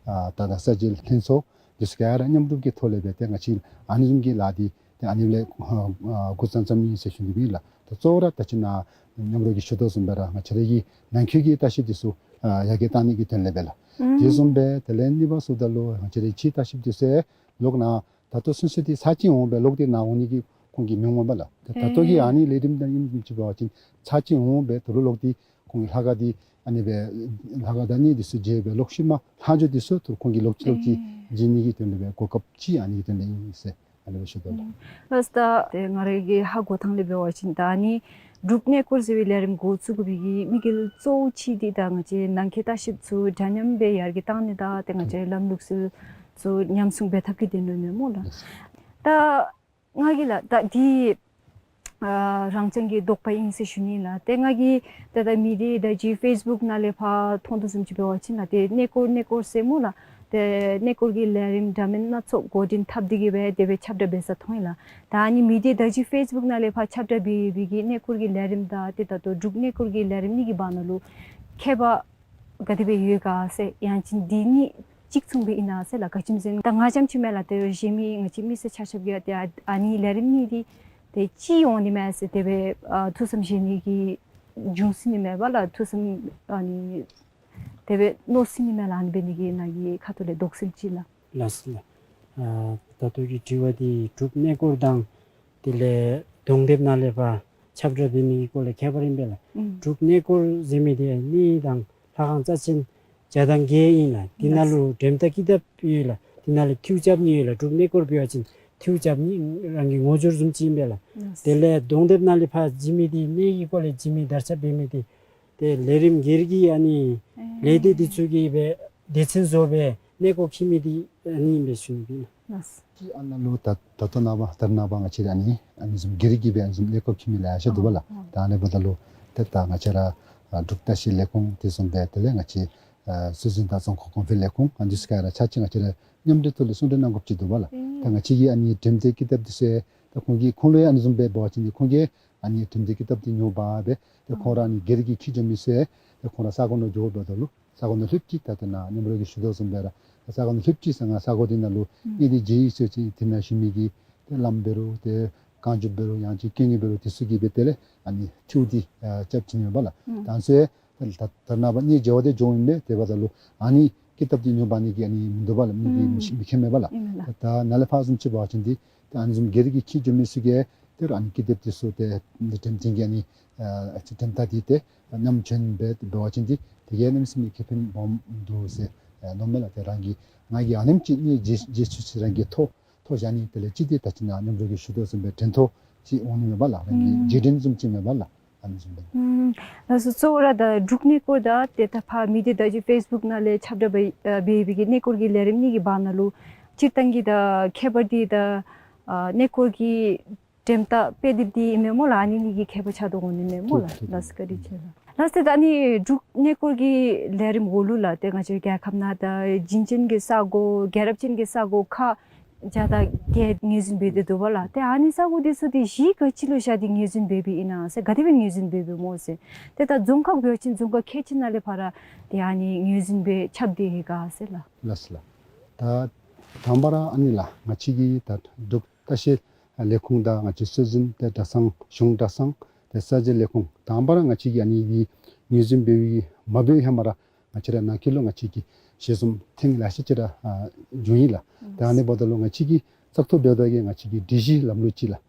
ཨ་ད་ད་ས་འཇལ་ལྷན་ཚོགས་འདི་ཚུ་ག་ར་མཉམ་རུབ་ཀྱི་ཐོག་ལས་སྦེ་ཏེ་ང་བཅས་ཨ་ནི་བཟུམ་གྱི་ལཱ་འདི་ཏེ་ཨ་ནི་ལས་ཨ་ཨ་འགོ་བརྩམས་བརྩམསཔ་ཨིན་ཟེར་ཞུ་ནི་ཨིན་ལགས། ད་གཙོ་བོ་ར་ད་ཅི་ནཱ་མཉམ་རོགས་ཀྱིས་ཞུ་དོ་བཟུམ་སྦེ་ར་ང་བཅས་ར་གི་ནང་འཁོད་ཀྱི་ལྟ་བཤལ་འདི་ཚུ་ཨ་ཡར་རྒྱས་གཏང་ནི་གི་དོན་ལས་སྦེ་ལགས། དེ་བཟུམ་སྦེ་དེ་ལས་གཉིས་པ་ཟེརཝ་ད་ལུ་ང་བཅས་ར་ཕྱིའི་ལྟ་བཤལཔ་འདི་ཚུ་ལོག་ནཱ་ད་ལྟོ་ཚུན་ཚོད་འདི་ཚར་གཅིག་འོང་སྦེ་ལོག་སྟེ་ནཱ་འོང་ནི་གི་ཁོང་གི་མི་འོང་པ་ལགས། ད་ལྟོ་གི་ཨ་ནི་ལས་རིམ་དང་ཨིནམ་ཅིག་འབད་བ་ཅིན་ཚར་གཅིག་འོང་སྦེ་ད་རུང་ལོག་སྟེ་ཁོང་གི་ལྷ་ཁང་འདི་ཨ་ནི་སྦེ་ལྷ་ཁང་བདག་ཉིད་འདི་ཚུ་མཇལ་སྦེ་ལོག་ཤུལ་མ་ལྷག་འཕྲོ་འདི་ཚུ་ད་རུང་ཁོང་གིས་ལོག་ཅི་ལོག་ཅི་མཇལ་ནི་གི་དོན་ལས་སྦེ་གོ་སྐབས་ཅིག་ཨ་ནི་གི་དོན་ལས་ཨིན་ཟེར་ཨ་ནི་སྦེ་ཞུ་དོ་ལགས། ལགས་ད་ཏེ་ང་ར་གི་ཧ་གོ་ཐངས་ལས་འབད་བ་ཅིན་ད་ཨ་ནི་འབྲུག་གནས་སྐོར་ཟེར་བའི་ལས་རིམ་འགོ་བཙུགས་དགོ་པའི་གི་དམིགས་ཡུལ་གཙོ་བོ་ཅིག་འདི་ད་ང་བཅས་ནང་འཁོད་ལྟ་བཤལཔ་ཚུ་འདྲ་མཉམ་སྦེ་ཡར་རྒྱས་གཏང་ནི་དང་ཏེ་ང་བཅས་ལམ་ལུགས་སྲོལ་ཚུ་ཉམས་སྲུང་འབད་ཐབས་ཀྱི་དོན་ལུ་ཨིན་མས་སྨོ་ལགས། ད་ང་གིས་ལགས་ད་འདི་ཨ་རང་རྐྱང་གི་དོགས་པ་ཨིན་ཟེར་ཞུ་ནི་ལགས། ཏེ་ང་གིས་ད་ད་མི་སྡེ་ད་ཅི་ཕེསི་བུཀ་ནང་ལས་ཕར་མཐོང་དོ་བཟུམ་ཅིག་འབད་བ་ཅིན་ལགས་ཏེ་གནས་སྐོར་གནས་སྐོར་ཟེར་སྨོ་ལགས། ཏེ་གནས་སྐོར་གྱི་ལས་རིམ་འདྲ་མིན་སྣ་ཚོགས་འགོ་འདྲེན་འཐབ་སྟེ་གི་སྦེ་དེ་སྦེ་ཁྱབ་བསྒྲགས་འབད་ས་མཐོང་ཡི་ལགས། ད་ཨ་ནི་མི་སྡེ་ད་ཅི་ཕེསི་བུཀ་ནང་ལས་ཕར་ཁྱབ་བསྒྲགས་འབད་འབད་གི་གནས་སྐོར་གྱི་ལས་རིམ་དང་ཏེ་ད་ལྟོ་འབྲུག་གནས་སྐོར་གྱི་ལས་རིམ་གཉིས་ཀྱི་བར་ན་ལུ་ཁྱད་པར་ག་དེ་སྦེ་ཡོད་ག་ཟེར་ཡང་ཅིན་འདི་གཉིས་གཅིག་མཚུངས་སྦེ་ཨིན་ན་ཟེར་ལགས། ག་ཅི་སྨོ་ཟེར་ན་ད་ང་རྐྱངམ་ཅིག་མེན་ལགས། ཏེ་གཞན་མི་ང་བཅས་མི་སེར་ཆ་ཁྱབ་ཀྱིས་ཏེ་ཨ་ཨ་ནི་ལས་རིམ་གཉིས་འདི་ཏེ་གཅིག་འོང་ནི་མས་ཟེར་དེ་སྦེ་ཨ་ཐུགས་བསམ་བཞེས་ནི་གི་འབྱུང་སྲིད་ནི་མས་པ་ལགས། ཐུགས་བསམ་ཨ་ནི་དེ་སྦེ་མནོ་སྲིད་ནི་མས་ལགས། ཨ་ནི་འབད་ནི་གི་ནཱ་གི་ཁ་ཐུག་ལས་དོགས་སེལ་ཅིག་ལགས། ལགས་སོ་ལགས། ཨ་ད་ལྟོ་གི་དྲི་བ་འདི་འབྲུག་གནས་སྐོར་དང་དེ་ལས་གདོང་དེབ་ནང་ལས་ཕར་ཁྱབ་བསྒྲགས་འབད་ནི་གི་སྐོར་ལས་ཁྱད་པར་ཨིན་པས་ལགས། ཨུམ། འབྲུག་གནས་སྐོར་ཟེར་མི་འདི་གནས་དང་ལྷ་ཁང་རྩ་ཆེན་ བརྒྱ་དང་བརྒྱད་ཨིན་ལགས། དེ་ནང་ལུ་འགྲེམས་ད་ཀི་དེབ་ཡོད་ལགས། དེ་ནང་ལུ་ཐིའུ་རྐྱབ་ནི་ཡོད་ལགས། འབྲུག་གནས་སྐོར་འབད་བ་ཅིན་ཐིའུ་རྐྱབ་ནི་རང་གི་ངོ་སྦྱོར་བཟུམ་ཅིག་ཨིན་པས་ལགས། དེ་ལས་གདོང་དེབ་ནང་ལས་ཕར་བྱིན་མི་འདི་གནས་ཀྱི་སྐོར་ལས་བྱིན་མི་དར་ཁྱབ་འབད་མི་འདི་ཏེ་ལས་རིམ་སྒེར་གྱི་ཨ་ནི་ལས་སྡེ་འདི་ཚུ་གིས་སྦེ་སྡེ་ཚན་བཟོ་སྦེ་གནས་སྐོར་འཁྱིད་མི་འདི་ཨ་ནི་ཨིན་པས་ཞུ་ནི་ཨིན་ལགས། ལགས། ཨ་ནཱ་ལུ་ད་ད་ལྟོ་ནངས་པ་ད་རེས་ནངས་པ་ང་བཅས་ར་ཨ་ནི་ཨ་ནི་བཟུམ་སྒེར་གྱི་སྦེ་ཨ་ནི་བཟུམ་གནས་སྐོར་འཁྱིད་མི་ལེ་ཤ་འདུག་པ་ལགས། ཨ་ཨ། ད་ཨ་ནི་འབདཝ་ད་ལུ་ཏེ་ད་ང་བཅས་ར་ཨ་འབྲུག་བཀྲ་ཤིས་ལས་ཁུངས་དེ་བཟུམ་སྦེ་དེ་ལས་ང་བཅས་ཨ་སྲོལ་འཛིན་དང་རྫོང་ཁ་གོང་འཕེལ་ལས་ཁུངས་ཨ་འདི་ཚུ་ག་ར་ཆ་གཅིག་ང་བཅས་ར་མཉམ་འབྲེལ་ཐོག་ལས་གསུང་གྲོས་གནང་དགོཔ་ཅིག་འདུག་པ་ལགས། ཨེ། ད་ང་བཅས་ཀྱི་ཨ་ནི་འགྲེམས་སྟོན་ཀི་དེབ་འདི་ཚུ་ད་ཁོང་གིས་ཁོང་ལུ་ཡང་ཨ་ནི་བཟུམ་སྦེ་འབད་བ་ཅིན་ཏེ་ཁོང་གིས་ཨ་ནི་འགྲེམས་སྟོན་ཀི་དེབ་འདི་ཉོ་འབག་སྦེ་ཏེ་ཁོང་ར་ཨ་ནི་སྒེར་གྱིས་འཁྱིད་འགྱོ་མི་ཚུ་ཏེ་ཁོང་ར་ས་གོ་ནང་འགྱོཝ་ད་ལུ་ས་གོ་ནང་ལྷོདཔ་ཅིག་ད་ཏེ་ནཱ་མཉམ་རོགས་ཀྱིས་ཞུ་དོ་བཟུམ་སྦེ་ར་ས་གོ་ནང་ལྷོདཔ་ཅིག་ཟེར་ང་ས་གོ་འདི་ནང་ལུ་ཨ་ནི་མཇལ་ཡི་ཟེར་ཅིག་དེ་ནང་ཞུ་མི་གི་ཏེ་བླམ་འབད་རུང་ཏེ་རྐང་རྒྱུད་འབད་རུང་ཡང་ཅིན་དཀོན་གཉེར་འབད་རུང་དེ་ཚུ་གིས་སྦེ་དེ་ལས་ཨ་ནི་ཐིའུ་འདི་ཨ་རྐྱབ་བྱིན་ནི་ཨིན་པས་ལགས། ཨུམ། ད་ཚུ་ད་ད་རེས་ནངས་པ་གནས་མཇལ་བར་ཏེ་འགྱོཝ་ཨིན་པས། དེ་འབདཝ་ད་ལུ་ཨ་ནི་ཀི་དེབ་འདི་ཉོ་འབག་ནི་གི་ཨ་ནི་མིན་འདུག་པ་ལགས། མི་གི་མི་ཤེས་མི་མཁྱེན་མས་པ་ལགས། ཨིན་ལགས། ད་ནཱ་ལས་ཕར་བཟུམ་ཅིག་འབད་བ་ཅིན་འདི་ཏེ་ཨ་ནི་བཟུམ་སྒེར་གྱིས་འཁྱིད་འགྱོ་མི་ཚུ་གིས་ཏེ་ཨ་ནི་ཀི་དེབ་འདི་ཚུ་ཏེ་འདི་འགྲེམས་སྟོན་གྱི་ཨ་ནི་ཨ་ཅིག་འགྲེམས་སྟོན་འདི་ཏེ་ཨ་ནམ་བྱོན་འབད་འབད་བ་ཅིན་འདི་དེ་གིས་གནམ་མེད་ས་མེད་ཁེ་ཕན་སྦོམ་འདུག་ཟེར་ཨ་མནོཝ་མས་ལགས། ཏེ་རང་གིས་ང་གིས་ཨ་ནེམ་ཅིག་གནས་མཇལ་མཇལ་ཚུགས་ཟེར་རང་གིས་ཐོ་ཐོ་བཞག་ནི་དེ་ལས་ཅིག་འདི་ད་ཅི་ནཱ་མཉམ་རོགས་ཀྱིས་ཞུ་དོ་བཟུམ་སྦེ་དྲན་ཐོ་ཅིག་འོང་ནི་མས་པ་ལགས། རང་གི་ཨུམ་རྗེས་དྲན་བཟུམ་ཅིག་མས་པ་ལགས། ཨ་ནི་བཟུམ་སྦེ། ཨུམ། ལགས་སོ། གཙོ་བོ་ར་ད་འབྲུག་གནས་སྐོར་ད་ཏེ་ད་ཕར་མི་སྡེ་བརྡ་བརྒྱུད་ཕེསི་བུཀ་ནང་ལས་ཁྱབ་བསྒྲགས་འབད་ཨ་འབད་བའི་གི་གནས་སྐོར་གྱི་ལས་རིམ་གཉིས་ཀྱི་བར་ན་ལུ་སྤྱིར་བཏང་གི་ད་ཁྱད་པར་འདི་ད་ཨ་གནས་སྐོར་གྱི་འགྲེམས་སྟོན་དཔེ་དེབ་འདི་ཨིན་མས་སྨོ་ལགས། ཨ་ནི་གཉིས་ཀྱི་ཁྱད་པར་ཆགས་དོ་འོང་ནི་མས་སྨོ་ལགས། ཐུགས་ཐུགས། ལགས་སོ། བཀའ་དྲིན་ཆེ་ལགས། ལགས་སོ། ད་ཨ་ནི་འབྲུག་གནས་སྐོར་གྱི་ལས་རིམ་འོག་ལུ་ལགས་ཏེ་ང་བཅས་རྒྱལ་ཁབ་ནང་ད་བྱིན་ཅན་གྱི་ས་གོ་རྒྱལ་རབས་ཅན་གྱི་ས་གོ་ཁག་བརྒྱ་དང་བརྒྱད་ངོས་འཛིན་འབད་དེ་འདུག་པ་ལགས། ཏེ་ཨ་ནི་ས་གོ་འདི་ཚུ་འདི་གཞི་ག་ཅི་ལུ་བཞག་སྟེ་ངོས་འཛིན་འབད་འབདཝ་ཨིན་ན་ཟེར། ག་དེ་སྦེ་ངོས་འཛིན་འབད་འབདཝ་སྨོ་ཟེར། ཏེ་ད་རྫོང་ཁག་འབད་བ་ཅིན་རྫོང་ཁག་ཁལ་གཅིག་ནང་ལས་ཕར་ར་ཏེ་ཨ་ནི་ངོས་འཛིན་འབད་ཁྱབ་སྟེ་ཡོད་ག་ཟེར་ལགས། ལགས་སོ་ལགས། ད་དང་པ་ར་ཨ་ནི་ལགས་ང་བཅས་ཀྱི་ད་འབྲུག་ལྟ་བཤལ་ལས་ཁུངས་དང་ང་བཅས་སྲོལ་འཛིན་ཏེ་གྲྭ་ཚང་གཞུང་གྲྭ་ཚང་ཏེ་གསར་འགྱུར་ལས་ཁུངས་དང་པ་ར་ང་བཅས་ཀྱིས་ཨ་ནི་གི་ངོས་འཛིན་འབད་བའི་མ་འབད་བའི་ཧེ་མ་ར་ང་བཅས་ར་ནང་འཁོད་ལུ་ང་བཅས་ཀྱིས་ཞལ་འཛོམས་ཐེངས་ལེ་ཤ་ཅིག་ར་ཨ་བྱུང་ཡི་ལགས། ད་ཨ་ནི་འབདཝ་ད་ལུ་ང་བཅས་ཀྱིས་བཙག་འཐུ་འབདཝ་ད་གི་ང་བཅས་ཀྱི་སྒྲིག་གཞི་ལམ་ལུགས་ཅིག་ལགས།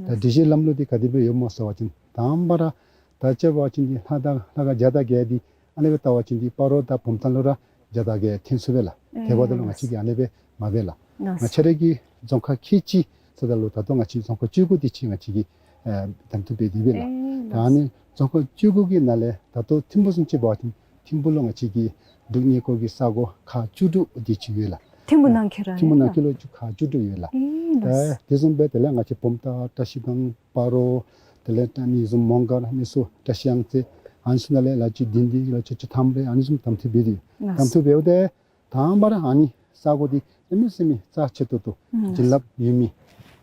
ད་སྒྲིག་གཞི་ལམ་ལུགས་འདི་ག་དེ་སྦེ་ཡོདཔ་སྨོ་ཟེར་བ་ཅིན་དང་པ་ར་ད་ཅིག་འབད་བ་ཅིན་འདི་ལྷ་དང་ལྷ་ཁང་བརྒྱ་དང་བརྒྱད་འདི་ཨ་ནི་སྦེ་བལྟ་བ་ཅིན་འདི་སྤ་རོ་དང་བུམ་ཐང་ལུ་ར་བརྒྱ་དང་བརྒྱད་ཐོན་ཚུགས་པས་ལགས། དེ་འབདཝ་ད་ལུ་ང་བཅས་ཀྱིས་ཨ་ནི་སྦེ་མ་འབད་ལགས། ང་བཅས་ར་གི་རྫོང་ཁག་ཁལ་གཅིག་ཟེརཝ་ད་ལུ་ད་ལྟོ་ང་བཅས་རྫོང་ཁག་བཅུ་དགུ་དེ་ཅིག་ང་བཅས་ཀྱིས་ཨེ་གདམ་འཐུ་འབད་དེ་སྦེ་ལགས། ད་ཨ་ནི་རྫོང་ཁག་བཅུ་དགུ་གི་ནང་ལས་ད་ལྟོ་ཐིམ་ཕུ་བཟུམ་ཅིག་འབད་བ་ཅིན་ཐིམ་ཕུ་ལུ་ང་བཅས་ཀྱི་འབྲུག་གནས་སྐོར་གྱི་ས་གོ་ཁག་བཅུ་དྲུག་དེ་ཅིག་ཡོད་ལགས། ཐིམ་ཕུ་ནང་འཁོད་ར་ཐིམ་ཕུ་ནང་འཁོད་ལུ་ཁག་བཅུ་དྲུག་ཡོད་ལགས། ཨེ་ད་དེ་བཟུམ་སྦེ་དེ་ལས་ང་བཅས་བུམ་ཐང་བཀྲ་ཤིས་སྒང་སྤ་རོ་དེ་ལས་ད་ཨ་ནི་བཟུམ་མོང་སྒར་ཨ་ནི་ཚུ་བཀྲ་ཤིས་གཡང་རྩེ་ཨ་ནི་ཚུ་ནང་ལས་ལ་ཅིག་དིང་རི་ལ་ཅིག་ཅིག་ཐམ་རེ་ཨ་ནི་བཟུམ་གདམ་འཐུ་འབད་དེ་ལགས། གདམ་འཐུ་འབདཝ་ད་དང་པ་ར་ཨ་ནི་ས་གོ་འདི་གནམ་མེད་ས་མེད་རྩ་ཆེ་ཏོག་ཏོ་ཨུམ་བྱིན་རླབས་ཡོད་མི་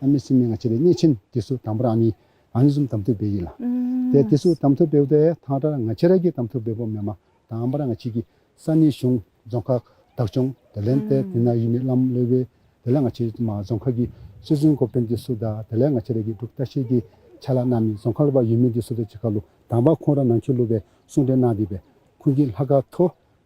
གནམ་མེད་ས་མེད་ང་བཅས་རའི་གནས་ཆེན་འདི་ཚུ་དང་པ་ར་ཨ་ནི་ཨ་ནི་བཟུམ་གདམ་འཐུ་འབད་ཡི་ལགས། ཨུམ་ཏེ་འདི་ཚུ་གདམ་འཐུ་འབདཝ་ད་ད་ལྟོ་ང་བཅས་ར་གིས་གདམ་འཐུ་འབདཝ་མེན་པར་དང་པ་ར་ང་བཅས་ཀྱི་ས་གནས་གཞུང་རྫོང་ཁག་བདག་སྐྱོང་དེ་ལས་ཏེ་ཨུམ་དེ་ནང་ཡོད་མི་བླམ་སློབ་དཔོན་དེ་ལས་ང་བཅས་མར་རྫོང་ཁག་གི་སྲོལ་འཛིན་འགོ་དཔོན་འདི་ཚུ་དང་དེ་ལས་ང་བཅས་ར་གི་འབྲུག་ལྟ་བཤལ་གྱི་ཕྱག་ལཱ་གནང་མི་རྫོང་ཁག་ལུ་ཕར་ཡོད་མི་འདི་ཚུ་དང་གཅིག་ཁར་ལུ་དང་པ་ཁོང་ར་ནང་འཁོད་ལུ་སྦེ་གསུང་གྲོས་གནང་སྟེ་སྦེ་ཁོང་གི་ལྷ་ཁང་ཐོ་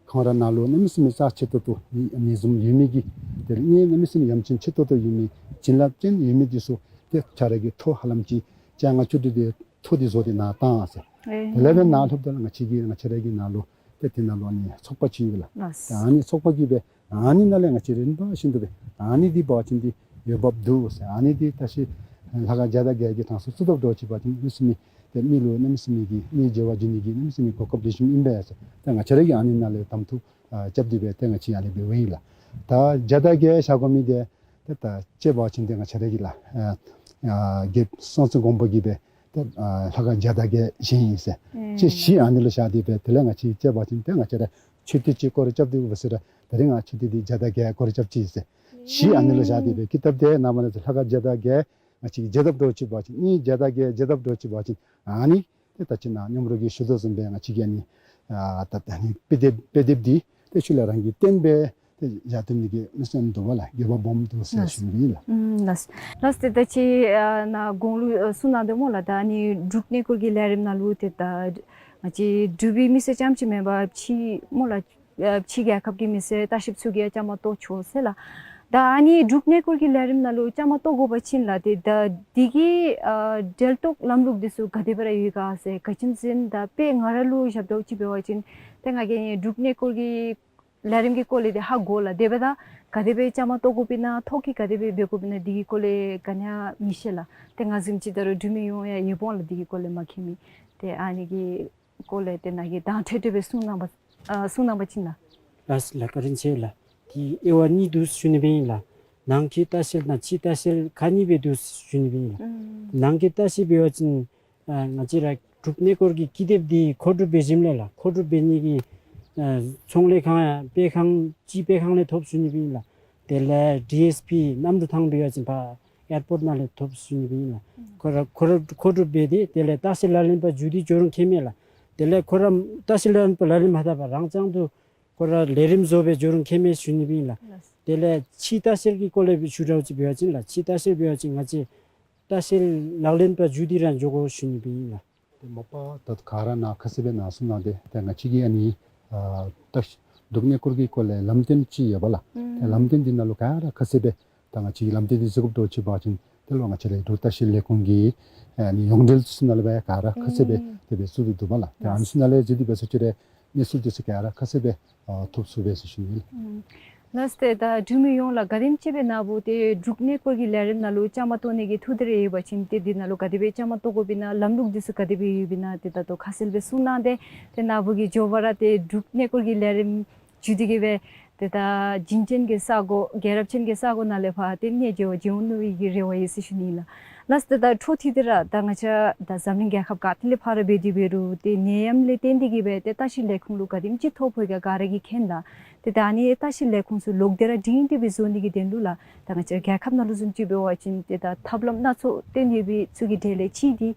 ཁོང་ར་ནང་ལུ་གནམ་མེད་ས་མེད་རྩ་ཆེ་ཏོག་ཏོ་ཨ་ནི་བཟུམ་ཡོད་མི་གི་དེ་ལས་གནས་གནམ་མེད་ས་མེད་ཡ་མཚན་ཆེ་ཏོག་ཏོ་ཡོད་མི་བྱིན་རླབས་ཅན་ཡོད་མི་འདི་ཚུ་ཏེ་ཁྱོད་ར་གི་ཐོ་ཧ་ལམ་ཅིག་བཅོ་ལྔ་བཅུ་དྲུག་དེ་ཐོ་འདི་བཟོ་སྟེ་ནཱ་བཏང་ཟེར། ཨེ་དེ་ལས་སྦེ་ནཱ་ལྷོདཔ་ད་ལུ་ང་བཅས་ཀྱི་ང་བཅས་ར་གི་ནང་ལུ་ཏེ་དེ་ནང་ལུ་ཨ་ནི་ཚོགས་པ་ཅིག་ཡོད་ལགས། ལགས། ཨ་ནི་ཚོགས་པ་གིས་སྦེ་ཨ་ནི་ནང་ལས་ང་བཅས་རིམ་པ་བཞིན་དུ་སྦེ་ཨ་ནི་འདི་འབད་བ་ཅིན་འདི་འོས་འབབ་འདུག་ཟེར། ཨ་ནི་འདི་ད་ཅི་ལྷ་ཁང་བརྒྱ་དང་བརྒྱད་ཀྱི་གྲངས་སུ་ཚུད་དོ་འདྲཝ་ཅིག་འབད་བ་ཅིན་གནམ་མེད་ས་མེད་ཏེ་མི་ལུ་གནམ་མེད་ས་མེད་ཀྱི་གནས་མཇལ་བར་འགྱོ་ནི་གི་གནམ་མེད་ས་མེད་གོ་སྐབས་ལེགས་ཤོམ་ཨིན་པས་ཟེར། ཏེ་ང་བཅས་ར་གིས་ཨ་ནི་ནང་ལས་གདམ་འཐུ་ཨ་རྐྱབ་སྟེ་སྦེ་ཏེ་ང་བཅས་ཨ་ནི་འབད་འབདཝ་ཨིན་ལགས། ད་བརྒྱ་དང་བརྒྱད་བཞག་དགོ་མི་འདི་ཏེ་ད་དཔྱེ་འབད་བ་ཅིན་ཏེ་ང་བཅས་ར་གི་ལགས་ཨ་ཨ་རྒྱལཔོ་སྲོང་བཙན་སྒམ་པོ་གིས་སྦེ་ཏེ་ཨ་ལྷ་ཁང་བརྒྱ་དང་བརྒྱད་བཞེངས་ཡི་ཟེར། ཨེ་ཅིག་གཞི་ཨ་ནི་ལུ་བཞག་སྟེ་སྦེ་དེ་ལས་ང་བཅས་དཔྱེ་འབད་བ་ཅིན་ཏེ་ང་བཅས་ར་མཆོད་རྟེན་ཅིག་སྐོར་ར་རྐྱབ་སྟེ་འབད་ཟེར་ར་ད་རིས་ང་མཆོད་རྟེན་འདི་བརྒྱ་དང་བརྒྱད་སྐོར་ར་རྐྱབ་ཅི་ཟེར། གཞི་ཨ་ནི་ལུ་བཞག་སྟེ་སྦེ་ཀི་དེབ་དེ་ནང་མ་ན་ལྷ་ཁང་བརྒྱ་དང་བརྒྱད་ང་བཅས་ཀྱིས་མཇལ་དོ་འདྲཝ་ཅིག་འབད་བ་ཅིན་གནས་བརྒྱ་དང་བརྒྱད་མཇལ་དོ་འདྲཝ་ཅིག་འབད་བ་ཅིན་ཨ་ནི་ཏེ་ད་ཅི་ནཱ་མཉམ་རོགས་ཀྱིས་ཞུ་དོ་བཟུམ་སྦེ་ང་བཅས་ཀྱིས་ཨ་ནི་ཨ་ད་ད་ཨ་ནི་དཔེ་དེབ་དཔེ་དེབ་འདི་ཏེ་ཤུལ་ལས་རང་གིས་བཏོན་སྦེ་ཏེ་བཞག་བཏོན་ནི་གི་མི་སེམས་འདུག་པ་ལགས། དགོས་པ་སྦོམ་འདུག་ཟེར་ལགས། ཞུ་ནི་ཨིན་ལགས། ཨུམ་ལགས། ལགས་ཏེ་ད་ཅི་ཨ་ནཱ་གོང་ལུ་ཨ་གསུངས་གནང་དོ་སྨོ་ལགས། ད་ཨ་ནི་འབྲུག་གནས་སྐོར་གྱི་ལས་རིམ་ནང་ལུ་ཏེ་ད་ང་བཅས་འབྲུག་པའི་མི་སེར་རྐྱངམ་ཅིག་མེན་པར་ཕྱི་སྨོ་ལགས་ཨ་ཕྱི་རྒྱལ་ཁབ་ཀྱི་མི་སེར་ལྟ་བཤལཔ་ཚུ་གིས་ཡང་བཅའ་མར་གཏོགས་ཆོག་ཟེར་ལགས། ད་ཨ་ནི་འབྲུག་གནས་སྐོར་གྱི་ལས་རིམ་ནང་ལུ་བཅའ་མར་གཏོགས་དགོ་པ་ཅིན་ལགས་ཏེ་ད་འདི་གི་ཨ་འབྲེལ་གཏོགས་ལམ་ལུགས་འདི་ཚུ་ག་དེ་སྦེ་ར་ཡོད་ག་ཟེར། ག་ཅི་སྨོ་ཟེར་ན་ད་དཔེ་ང་ར་ལུ་ཞབས་ཏོག་ཅིག་འབད་བ་ཅིན་ཏེ་ང་གིས་ཨ་ནི་འབྲུག་གནས་སྐོར་གྱི་ ལས་རིམ་གྱི་སྐོར་ལས་འདི་ཧ་གོ་ལགས། དེ་འབདཝ་ད་ག་དེ་སྦེ་བཅའ་མར་གཏོགས་དགོཔ་ཨིན་ན་ཐོ་བཀོད་ག་དེ་སྦེ་འབད་དགོཔ་ཨིན་ན་འདི་གི་སྐོར་ལས་ག་ནི་ཡང་མི་ཤེས་ལགས། ཏེ་ང་བཟུམ་ཅིག་ད་རུང་འབྲུག་མི་ཡོངས་ཡང་ཡོདཔ་འོང་ལགས། འདི་གི་སྐོར་ལས་མ་མཁྱེན་མི། ཏེ་ཨ་ནི་གི་སྐོར་ལས་ཏེ་ནཱ་གིས་དྭངས་ཁྲིག་ཁྲི་སྦེ་གསུང་གནང་པ་ཨ་གསུང་གནང་པ་ཅིན་ལགས། ལགས་ལགས། བཀའ་དྲིན་ཆེ་ལགས། འདི་དབྱེ་བ་གཉིས་འདུག་ཟེར་ཞུ་ནི་སྦེ་ཨིན་ལགས། ནང་འཁོད་ལྟ་བཤལ་དང་ཕྱི་ལྟ་བཤལ་ཁག་གཉིས་སྦེ་འདུག་ཟེར་ཞུ་ནི་སྦེ་ཨིན་ལགས། ཨུམ། ནང་འཁོད་ལྟ་བཤལ་འབད་བ་ཅིན་ཨ་ང་བཅས་ར་འབྲུག་གནས་སྐོར་གྱི་ཀི་དེབ་འདི་མཁོ་སྒྲུབ་འབད་ཞིནམ་ལས་ལགས། མཁོ་སྒྲུབ་འབད་ནི་གི་ཨ་ཚོང་ལས་ཁང་ཡང་སྤེལ་ཁང་སྤྱི་སྤེལ་ཁང་ལས་ཐོབ་ཟེར་ཞུ་ནི་སྦེ་ཨིན་ལགས། དེ་ལས་ཌི་ཨེསི་པི་གནམ་གྲུ་ཐང་འབད་བ་ཅིན་ཕར་ཨེར་པོརཊ་ནང་ལས་ཐོབ་ཟེར་ཞུ་ནི་སྦེ་ཨིན་ལགས། ཨུམ། ཁོ་ར་མཁོ་སྒྲུབ་མཁོ་སྒྲུབ་འབད་དེ་དེ་ལས་ལྟ་བཤལ་ལག་ལེན་པ་འགྱོ་སྟེ་འགྱོ་རུང་ཁྱད་མེད་ལགས། དེ་ལས་ཁོ་ར་ལྟ་བཤལ་ལག་ལེན་པ་ལག་ལེན་མ་འཐབ་པར་རང་རྐྱང་དུ་ཁོ་ར་ལས་རིམ་བཟོ་སྦེ་འགྱོ་རུང་ཁྱད་མེད་ཟེར་ཞུ་ནི་སྦེ་ཨིན་ལགས། ལགས། དེ་ལས་ཕྱི་ལྟ་བཤལ་གྱི་སྐོར་ལས་ཞུ་དགོཔ་ཅིག་འབད་བ་ཅིན་ལགས། ཕྱི་ལྟ་བཤལ་འབད་བ་ཅིན་ང་བཅས་ལྟ་བཤལ་ལག་ལེན་པ་འགྱོ་སྟེ་ར་འགྱོ་དགོ་ཟེར་ཞུ་ནི་སྦེ་ཨིན་ལགས། ཏེ་མ་པ་ད་ག་ར་ནཱ་ཁ་གསལ་སྦེ་ནཱ་གསུངས་གནང་སྟེ་ཏེ་ང་བཅས་ཀྱི་ཨ་ནི་ཨ་ད་འབྲུག་གནས་སྐོར་གྱི་སྐོར་ལས་ལམ་སྟོན་ཅིག་ཡོད་པ་ལགས། ཨུམ། ཏེ་ལམ་སྟོན་འདི་ནང་ལུ་ག་ར་ཁ་གསལ་སྦེ་ད་ང་བཅས་ཀྱིས་ལམ་སྟོན་འདི་གཟིགས་དགོཔ་འདྲཝ་ཅིག་འབད་བ་ཅིན་དེ་ལུ་ང་བཅས་རའི་འབྲུག་ལྟ་བཤལ་ལས་ཁུངས་ཀྱི་ཨ་ནི་ཡོངས་འབྲེལ་ཚུ་ནང་ལུ་སྦེ་ག་ར་ཁ་གསལ་སྦེ་ཨུམ་དེ་སྦེ་བཙུགས་ཏེ་འདུག་པ་ལགས། ཏེ་ཨ་ནི་ཚུ་ནང་ལས་འཛུལ་ཏེ་འབད་ས་ཅིག་ར་གནས་ཚུལ་འདི་ཚུ་ག་ར་ཁ་གསལ་སྦེ་ཨ་ཐོབ་ཚུགས་པས་ཟེར་ཞུ་ནི་ལགས། ཨུམ། ལགས་སོ། ཏེ་ད་འབྲུག་མི་ཡོངས་ལགས་ག་དེམ་ཅིག་སྦེ་ནཱ་བུ་ཏེ་འབྲུག་གནས་སྐོར་གྱི་ལས་རིམ་ནང་ལུ་བཅའ་མར་གཏོགས་ནི་གི་ཐུགས་འདོད་རེ་ཡོད་པ་ཅིན་ཏེ་འདི་ནང་ལུ་ག་དེ་སྦེ་བཅའ་མར་གཏོགས་དགོཔ་ཨིན་ན་ལམ་ལུགས་འདི་ཚུ་ག་དེ་སྦེ་ཡོདཔ་ཨིན་ན་ཏེ་ད་ལྟོ་ཁ་གསལ་སྦེ་གསུང་གནང་སྟེ། ཏེ་ནཱ་བུ་གིས་མགྱོགས་པ་ར་ཏེ་འབྲུག་གནས་སྐོར་གྱི་ལས་རིམ་བརྒྱུད་དེ་གི་སྦེ་ཏེ་ད་བྱིན་ཅན་གྱི་ས་གོ་རྒྱལ་རབས་ཅན་གྱི་ས་གོ་ནང་ལས་ཕར་ཏེ་གནས་མཇལ་བར་འགྱོ་འོང་མནོ་བའི་གི་རེ་བ་ཡོད་ཟེར་ཞུ་ནི་ལགས། ལགས་སོ། ཏེ་ད་འཕྲོ་མཐུད་དེ་ར་ད་ང་བཅས་ད་འཛམ་གླིང་རྒྱལ་ཁབ་ག་ཏེ་ལས་ཕར་འབད་དེ་འབད་རུང་ཏེ་ནད་ཡམས་ལས་བརྟེན་ཏེ་གི་སྦེ་ཏེ་ལྟ་བཤལ་ལས་ཁུངས་ལུ་ག་དེམ་ཅིག་ཐོ་ཕོག་ག་ག་ར་གིས་མཁྱེན་ལགས། ཏེ་ད་ཨ་ནི་ལྟ་བཤལ་ལས་ཁུངས་ཚུ་ལོག་སྟེ་ར་སྒྲིང་སྒྲི་སྦེ་བཟོ་ནི་གི་དོན་ལུ་ལགས། ད་ང་བཅས་རྒྱལ་ཁབ་ནང་ལུ་བཟུམ་ཅིག་འབད་བ་ཅིན་ཏེ་ད་ཐབས་ལམ་སྣ་ཚོགས་བཏོན་ཏེ་སྦེ་ཚུ་གི་གྲས་ལས་གཅིག་འདི་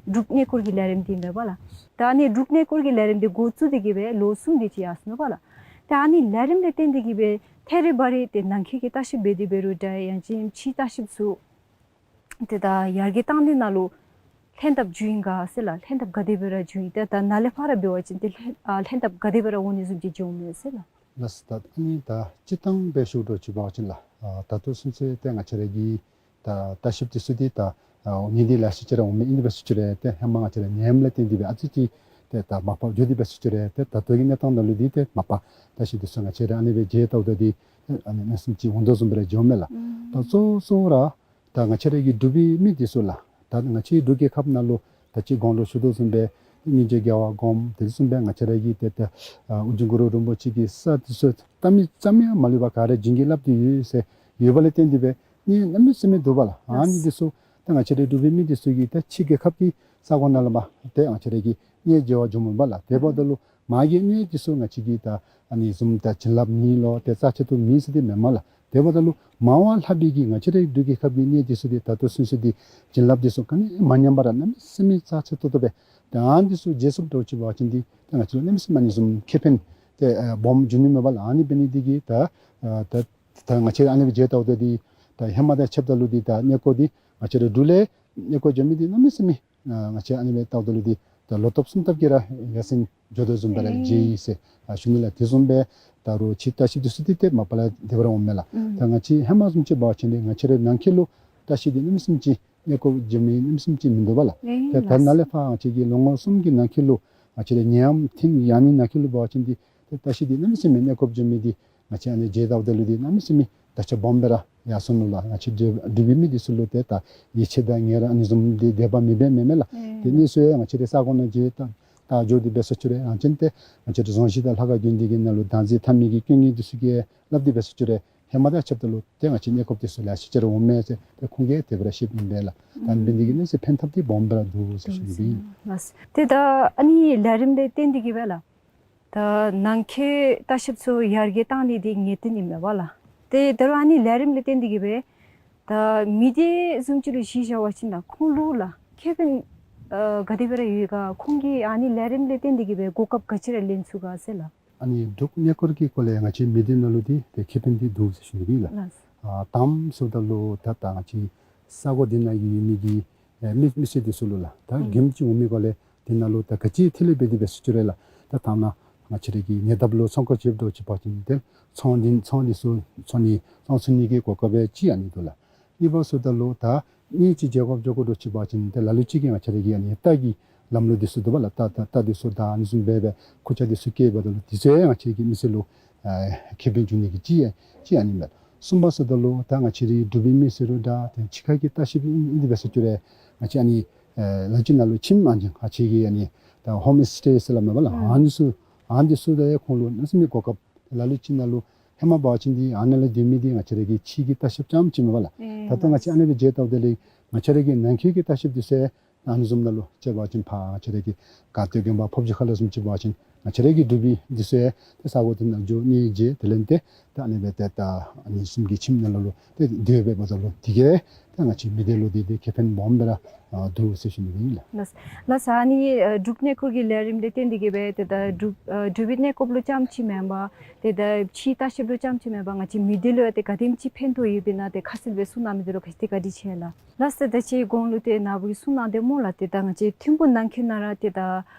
འབྲུག་གནས་སྐོར་གྱི་ལས་རིམ་འདི་ཨིན་པས་ལགས། ད་ཨ་ནི་འབྲུག་གནས་སྐོར་གྱི་ལས་རིམ་འདི་འགོ་བཙུགས་ཏེ་གི་སྦེ་ལོ་གསུམ་དེ་ཅིག་ཡར་སོ་ནུག་པ་ལགས། ད་ཨ་ནི་ལས་རིམ་ལས་བརྟེན་ཏེ་གི་སྦེ་ཐད་རི་བ་རི་ཏེ་ནང་འཁོད་ཀྱི་ལྟ་བཤལཔ་འབད་དེ་འབད་རུང་འདྲ་ཡང་ཅིན་ཕྱི་ལྟ་བཤལཔ་ཚུ་ཏེ་ད་ཡར་རྒྱས་བཏང་ནི་ནང་ལུ་ལྷན་ཐབས་བྱུང་ཡི་ག་ཟེར་ལགས། ལྷན་ཐབས་ག་དེ་སྦེ་ར་བྱུང་ཡི། ཏེ་ད་ནཱ་ལས་ཕར་འབད་བ་ཅིན་ཏེ་ལྷན་ཨ་ལྷན་ཐབས་ག་དེ་སྦེ་ར་འོང་ནི་བཟུམ་ཅིག་འགྱོཝ་མས་ཟེར་ལགས། ལགས་སོ། ད་ཨ་ནི་ད་སྤྱིར་བཏང་སྦེ་ཞུ་དོ་ཅིག་འབད་བ་ཅིན་ལགས། ཨ་ད་ལྟོ་ཚུན་ཚོད་ཏེ་ང་བཅས་ར་གི་ད་ལྟ་བཤལཔ་འདི་ཚུ་འདི་ད་ཨ་ངེས་འདི་ལ་སུ་ཅིག་ར་འོང་མི་ཨིན་པས་ཟེར་ཅི་རུང་ཏེ་ཧེ་མ་ང་བཅས་ར་ནད་ཡམས་ལས་བརྟེན་ཏེ་སྦེ་ཨ་ཙི་ཅིག་ཏེ་ད་མ་པ་འགྱོ་སྟེ་འབད་ཟེར་ཅི་རུང་ཏེ་ད་ལྟོ་གི་གནས་སྟངས་ནང་ལུ་འདི་ཏེ་མ་པ་ལྟ་བཤལཔ་འདི་ཚུ་ང་བཅས་ར་ཨ་ནི་སྦེ་མཇལ་བལྟཝ་ད་འདི་ཨ་ནི་གནམ་མེད་ས་མེད་ཅིག་འོང་དོ་བཟུམ་སྦེ་ར་འགྱོཝ་མས་ལགས། ཨུམ། ད་གཙོ་བོ་གཙོ་བོ་ར་ད་ང་བཅས་ར་གི་འབྲུག་པའི་མི་འདི་ཚུ་ལགས། ད་ང་བཅས་འབྲུག་རྒྱལ་ཁབ་ནང་ལུ་ད་ཅི་གོང་ལུ་ཞུ་དོ་བཟུམ་སྦེ་སྙིང་རྗེ་དགེ་བ་སྒོམ་དེ་བཟུམ་སྦེ་ང་བཅས་ར་གི་ཏེ་ཏེ་ཨ་ཨོ་རྒྱན་གུ་རུ་རིན་པོ་ཆེ་གི་ས་འདི་ཚུ་ད་མི་རྩ་མེད་མ་ལུས་པར་ག་ར་བྱིན་གྱིས་བརླབས་ཏེ་ཡོད་ཟེར་ཡོད་པ་ལས་བརྟེན་ཏེ་སྦེ་གནས་གནམ་མེད་ས་མེད་འདུག་པ་ལགས། ཨ་ནི་འདི་ཚུ་ད་ང་བཅས་ར་འབྲུག་པའི་མི་འདི་ཚུ་གིས་ད་ཕྱི་རྒྱལ་ཁབ་ཀྱི་ས་གོ་ནང་ལུ་མ་ཏེ་ང་བཅས་ར་གི་གནས་མཇལ་བར་འགྱོཝ་མས་པ་ལགས། དེ་འབདཝ་ད་ལུ་མ་གི་གནས་འདི་ཚུ་ང་བཅས་ཀྱིས་ད་ཨ་ནི་བཟུམ་ད་བྱིན་རླབས་མེད་ལོ་ཏེ་རྩ་ཆེ་ཏོག་ཏོ་མེད་ཟེར་འདི་མེན་མས་ལགས། དེ་འབདཝ་ད་ལུ་མ་པ་ལྷག་པའི་གི་ང་བཅས་ར་འབྲུག་རྒྱལ་ཁབ་ཀྱི་གནས་འདི་ཚུ་འདི་ད་ལྟོ་ཚུན་ཚོད་འདི་བྱིན་རླབས་འདི་ཚུ་ག་ནི་མ་ཉམས་པར་གནམ་མེད་ས་མེད་རྩ་ཆེ་ཏོག་ཏོ་སྦེ་ད་ཨ་ནི་འདི་ཚུ་མཇལ་ཚུགསཔ་འདྲཝ་ཅིག་འབད་བ་ཅིན་འདི་ད་ང་བཅས་ལུ་གནམ་མེད་ས་མེད་ཨ་ནི་བཟུམ་ཁེ་ཕན་ཏེ་ཨ་སྦོམ་འབྱུང་ནི་མས་པ་ལགས། ཨ་ནི་འབད་ནི་འདི་གིས་ད་ཨ་ད་ད་ང་བཅས་ཨ་ནི་སྦེ་མཇལ་བལྟཝ་ད་འདི་ད་ཧེ་མ་དང་ཕྱདཔ་ད་ལུ་འདི་ད་གནས་སྐོར་འདི་ང་བཅས་ར་འབྲུག་ལས་གནས་སྐོར་འགྱོ་མི་འདི་གནམ་མེད་ས་མེད་ཨ་ང་བཅས་ཨ་ནི་སྦེ་བལྟཝ་ད་ལུ་འདི་ད་ལོ་ཐོབ་སུམ་ཐོབ་ཀྱིས་ར་ཡར་སེང་འགྱོ་དོ་བཟུམ་སྦེ་ར་ཨེ་མཇལ་ཡི་ཟེར་ཨ་ཞུ་ནི་ལགས། དེ་བཟུམ་སྦེ་ད་རུང་ཕྱི་ལྟ་བཤལཔ་འདི་ཚུ་འདི་ཏེ་མ་པ་ལས་དེ་སྦེ་ར་འོངམ་མས་ལགས། ཨུམ། ད་ང་བཅས་ཧེ་མ་བཟུམ་ཅིག་འབད་བ་ཅིན་ང་བཅས་རའི་ནང་འཁོད་ལུ་ལྟ་བཤལ་འདི་གནམ་མེད་ས་མེད་ཅིག་གནས་སྐོར་འགྱོ་མི་གནམ་མེད་ས་མེད་ཅིག་མིན་འདུག་པ་ལགས། ཨེ་ཏེ་ད་ལགས། ནཱ་ལས་ཕར་ང་བཅས་ཀྱི་ལོ་ངོ་གསུམ་གྱི་ནང་འཁོད་ལུ་ང་བཅས་རའི་ནད་ཡམས་ཐོན་ཡར་ནི་ནང་འཁོད་ལུ་འབད་བ་ཅིན་འདི་ཏེ་ལྟ་བཤལ་འདི་གནམ་མེད་ས་མེད་གནས་སྐོར་འགྱོ་མི་འདི་ང་བཅས་ཨ་ནི་མཇལ་བལྟཝ་ད་ལུ་འདི་གནམ་མེད་ས་མེད་དར་ཁྱབ་སྦོམ་སྦེ་ར་ཡར་སོ་ནུག་ལགས། ང་བཅས་འབྲུག་འབྲུག་པའི་མི་འདི་ཚུ་ལུ་ཏེ་ད་ཡིད་ཆེས་དང་ངལ་རངས་ཨ་ནི་བཟུམ་འདི་དད་པ་མེདཔ་མེན་མས་ལགས། ཨེ་དེ་གནས་ཚུ་ཡང་ང་བཅས་རའི་ས་གོ་ནང་མཇལ་ད་ད་འགྱོ་སྟེ་འབད་ཟེར་ཅི་རུང་ཡང་ཅིན་ཏེ་ང་བཅས་རའི་རྫོང་གཞི་དང་ལྷ་ཁང་དགོན་སྡེ་གི་ནང་ལུ་བདག་འཛིན་འཐབ་མི་གི་དཀོན་གཉེར་འདི་ཚུ་གིས་སླབ་སྟེ་འབད་ཟེར་ཅི་རུང་ཧེ་མ་དང་ཕྱདཔ་ད་ལུ་ཏེ་ང་བཅས་གནས་སྐོརཔ་འདི་ཚུ་ལེ་ཤ་ཅིག་ར་འོངམ་མས་ཟེར་ཏེ་ཁོང་གིས་དེ་སྦེ་ར་བཤདཔ་ཨིན་པས་ལགས། ད་ཨ་ནི་འབད་ནི་འདི་གིས་གནམ་མེད་ས་མེད་ཕན་ཐབས་འདི་སྦོམ་སྦེ་ར་འདུག་ཟེར་ཞུ་ནི་ཨིན། ལགས། ཏེ་ད་ཨ་ནི་ལས་རིམ་ལས་བརྟེན་ཏེ་གི་སྦེ་ལགས། ད་ནང་འཁོད་ལྟ་བཤལཔ་ཚུ་ཡར་རྒྱས་བཏང་ནི་འདི་ངེས་བརྟན་ཨིན་མས་པ་ལགས། ཏེ་ད་རུང་ཨ་ནི་ལས་རིམ་ལས་བརྟེན་ཏེ་གི་སྦེ་ད་མི་སྡེ་བཟུམ་ཅིག་ལུ་གཞི་བཞག་པ་ཅིན་ལགས་ཁོང་ལུ་ལགས་ཁེ་ཕན་ཨ་ག་དེ་སྦེ་ར་ཡོད་ག། ཁོང་གིས་ཨ་ནི་ལས་རིམ་ལས་བརྟེན་ཏེ་གི་སྦེ་གོ་སྐབས་ག་ཅི་ར་ལེན་ཚུགས་ག་ཟེར་ལགས། ཨ་ནི་འབྲུག་གནས་སྐོར་གྱི་སྐོར་ལས་ང་བཅས་མི་སྡེ་ནང་ལུ་འདི་ཏེ་ཁེ་ཕན་འདི་འདུག་ཟེར་ཞུ་ནི་ཨིན་ལགས། ལགས། ཨ་དང་པ་ཟེརཝ་ད་ལུ་ད་ད་ང་བཅས་ས་གོ་འདི་ནང་གི་མི་གི་ཨེ་མི་མི་སེར་འདི་ཚུ་ལུ་ལགས་ད་ཨུམ་གེམ་ཅིག་འོང་མི་སྐོར་ལས་འདི་ནང་ལུ་ད་ག་ཅི་ཐད་ལས་འབད་དེ་འབད་ཟེར་ཅི་རུང་ལགས། ད་ཐ་ན་ང་བཅས་ར་གི་ཉེ་འདབས་ལུ་ཚོང་ཁང་ཅིག་འདྲཝ་ཅིག་འབད་བ་ཅིན་ཏེ་ཚོང་འདི་ཚོང་འདི་ཚུ་ཚོང་ནི་ཚོང་ཚུགས་ནི་གི་གོ་སྐབས་ཅིག་ཨ་ནི་འདུག་ལགས། གཉིས་པ་ཟེརཝ་ད་ལུ་ད་གནས་ཅིག་མཇལ་དགོཔ་འགྱོ་དགོ་འདྲཝ་ཅིག་འབད་བ་ཅིན་ཏེ་ལ་ལུ་ཅིག་གིས་ང་བཅས་ར་གི་ཨ་ནི་རྟ་གི་ལམ་ལུགས་འདི་ཚུ་འདུག་པ་ལགས། རྟ་རྟ་རྟ་འདི་ཚུ་ད་ཨ་ནི་བཟུམ་སྦེ་སྦེ་ཁུར་ཆ་འདི་ཚུ་བཀལ་འབདཝ་ད་ལུ་འདི་ཚུ་ཡང་ང་བཅས་ཀྱི་མི་སེར་ལུ་ ཨ་ཁེ་ཕན་འབྱུང་ནི་གི་ཅིག་ཡང་ཅིག་ཨ་ནི་མས། གསུམ་པ་ཟེརཝ་ད་ལུ་ད་ང་བཅས་རའི་འབྲུག་པའི་མི་ཟེར་རུང་འདྲ་ཏེ་ཕྱི་ཁ་གི་ལྟ་བཤལཔ་ཨིན་ཨིན་དེ་སྦེ་ཟེར་ཅི་རུང་ང་བཅས་ཨ་ནི་ཨེ་ལ་ལུ་ཅིག་ནང་ལུ་ཁྱིམ་ཨ་ནི་ང་བཅས་ཀྱི་ཨ་ནི་ད་ཧོམ་སི་ཊེ་ཟེར་སླབ་མས་པ་ལགས། ཨུམ་ཨ་ནི་ཚུ་ཨ་ནི་ཚུ་ད་ཡང་ཁོང་ལུ་གནམ་མེད་ས་མེད་གོ་སྐབས་ལ་ལུ་ཅིག་ནང་ལུ་ཧེ་མ་འབད་བ་ཅིན་འདི་ཨ་ནཱ་ལུ་སྡོད་མི་འདི་ང་བཅས་ར་གི་ཕྱི་གི་ལྟ་བཤལཔ་རྐྱངམ་ཅིག་མས་པ་ལགས། ཨེ་ད་ལྟོ་ང་བཅས་ཨ་ནི་སྦེ་མཇལ་བལྟཝ་ད་ལས་ང་བཅས་ར་གི་ནང་འཁོད་ཀྱི་ལྟ་བཤལཔ་འདི་ཚུ་ཡང་ཨ་ནི་བཟུམ་ནང་ལུ་ཅིག་འབད་བ་ཅིན་ཕར་ང་བཅས་ར་གི་ག་ཏེ་དགོན་པ་ཕོབ་སྦྱིས་ཁ་ལུ་བཟུམ་ཅིག་འབད་བ་ཅིན་ང་བཅས་ར་གི་འབྲུག་པའི་འདི་ཚུ་ཡང་ཏེ་ས་གོ་དེ་ནང་འགྱོ་གནས་མཇལ། དེ་ལས་ཏེ་ད་ཨ་ནི་སྦེ་ཏེ་ད་ཨ་ནི་གསུམ་གྱི་ཁྱིམ་ནང་ལུ་ཏེ་སྡོད་སྦེ་འབདཝ་ད་ལུ་དེ་གིས་ད་ང་བཅས་མི་སྡེ་ལུ་འདི་ཏེ་ཁེ་ཕན་སྦོམ་སྦེ་ར་ཨ་འདུག་ཟེར་ཞུ་ནི་ཨིན་ལགས། ལགས་ལགས། ཨ་ནི་ཨ་འབྲུག་གནས་སྐོར་གྱི་ལས་རིམ་ལས་བརྟེན་ཏེ་གིས་སྦེ་ཏེ་ད་འབྲུག་ཨ་འབྲུག་པའི་གནས་སྐོརཔ་ལུ་རྐྱངམ་ཅིག་མེན་པར་ཏེ་ད་ཕྱིའི་ལྟ་བཤལཔ་ལུ་རྐྱངམ་ཅིག་མེན་པར་ང་བཅས་མི་སྡེ་ལུ་ཡང་ཏེ་ག་དེམ་ཅིག་ཕན་ཐོགས་ཡོདཔ་ཨིན་ན་ཏེ་ཁ་གསལ་སྦེ་གསུང་གནང་མི་འདི་ལུ་ག་ཏེ་བཀའ་དྲིན་ཆེ་ལགས། ལགས་སོ། ད་ཅི་གོང་ལུ་ཏེ་ནཱ་བུ་གིས་གསུང་གནང་དེ་སྨོ་ལགས། ཏེ་ད་ང་བཅས་ཐིམ་ཕུག་ནང་འཁོད་ནང་ར་ཏེ་ད་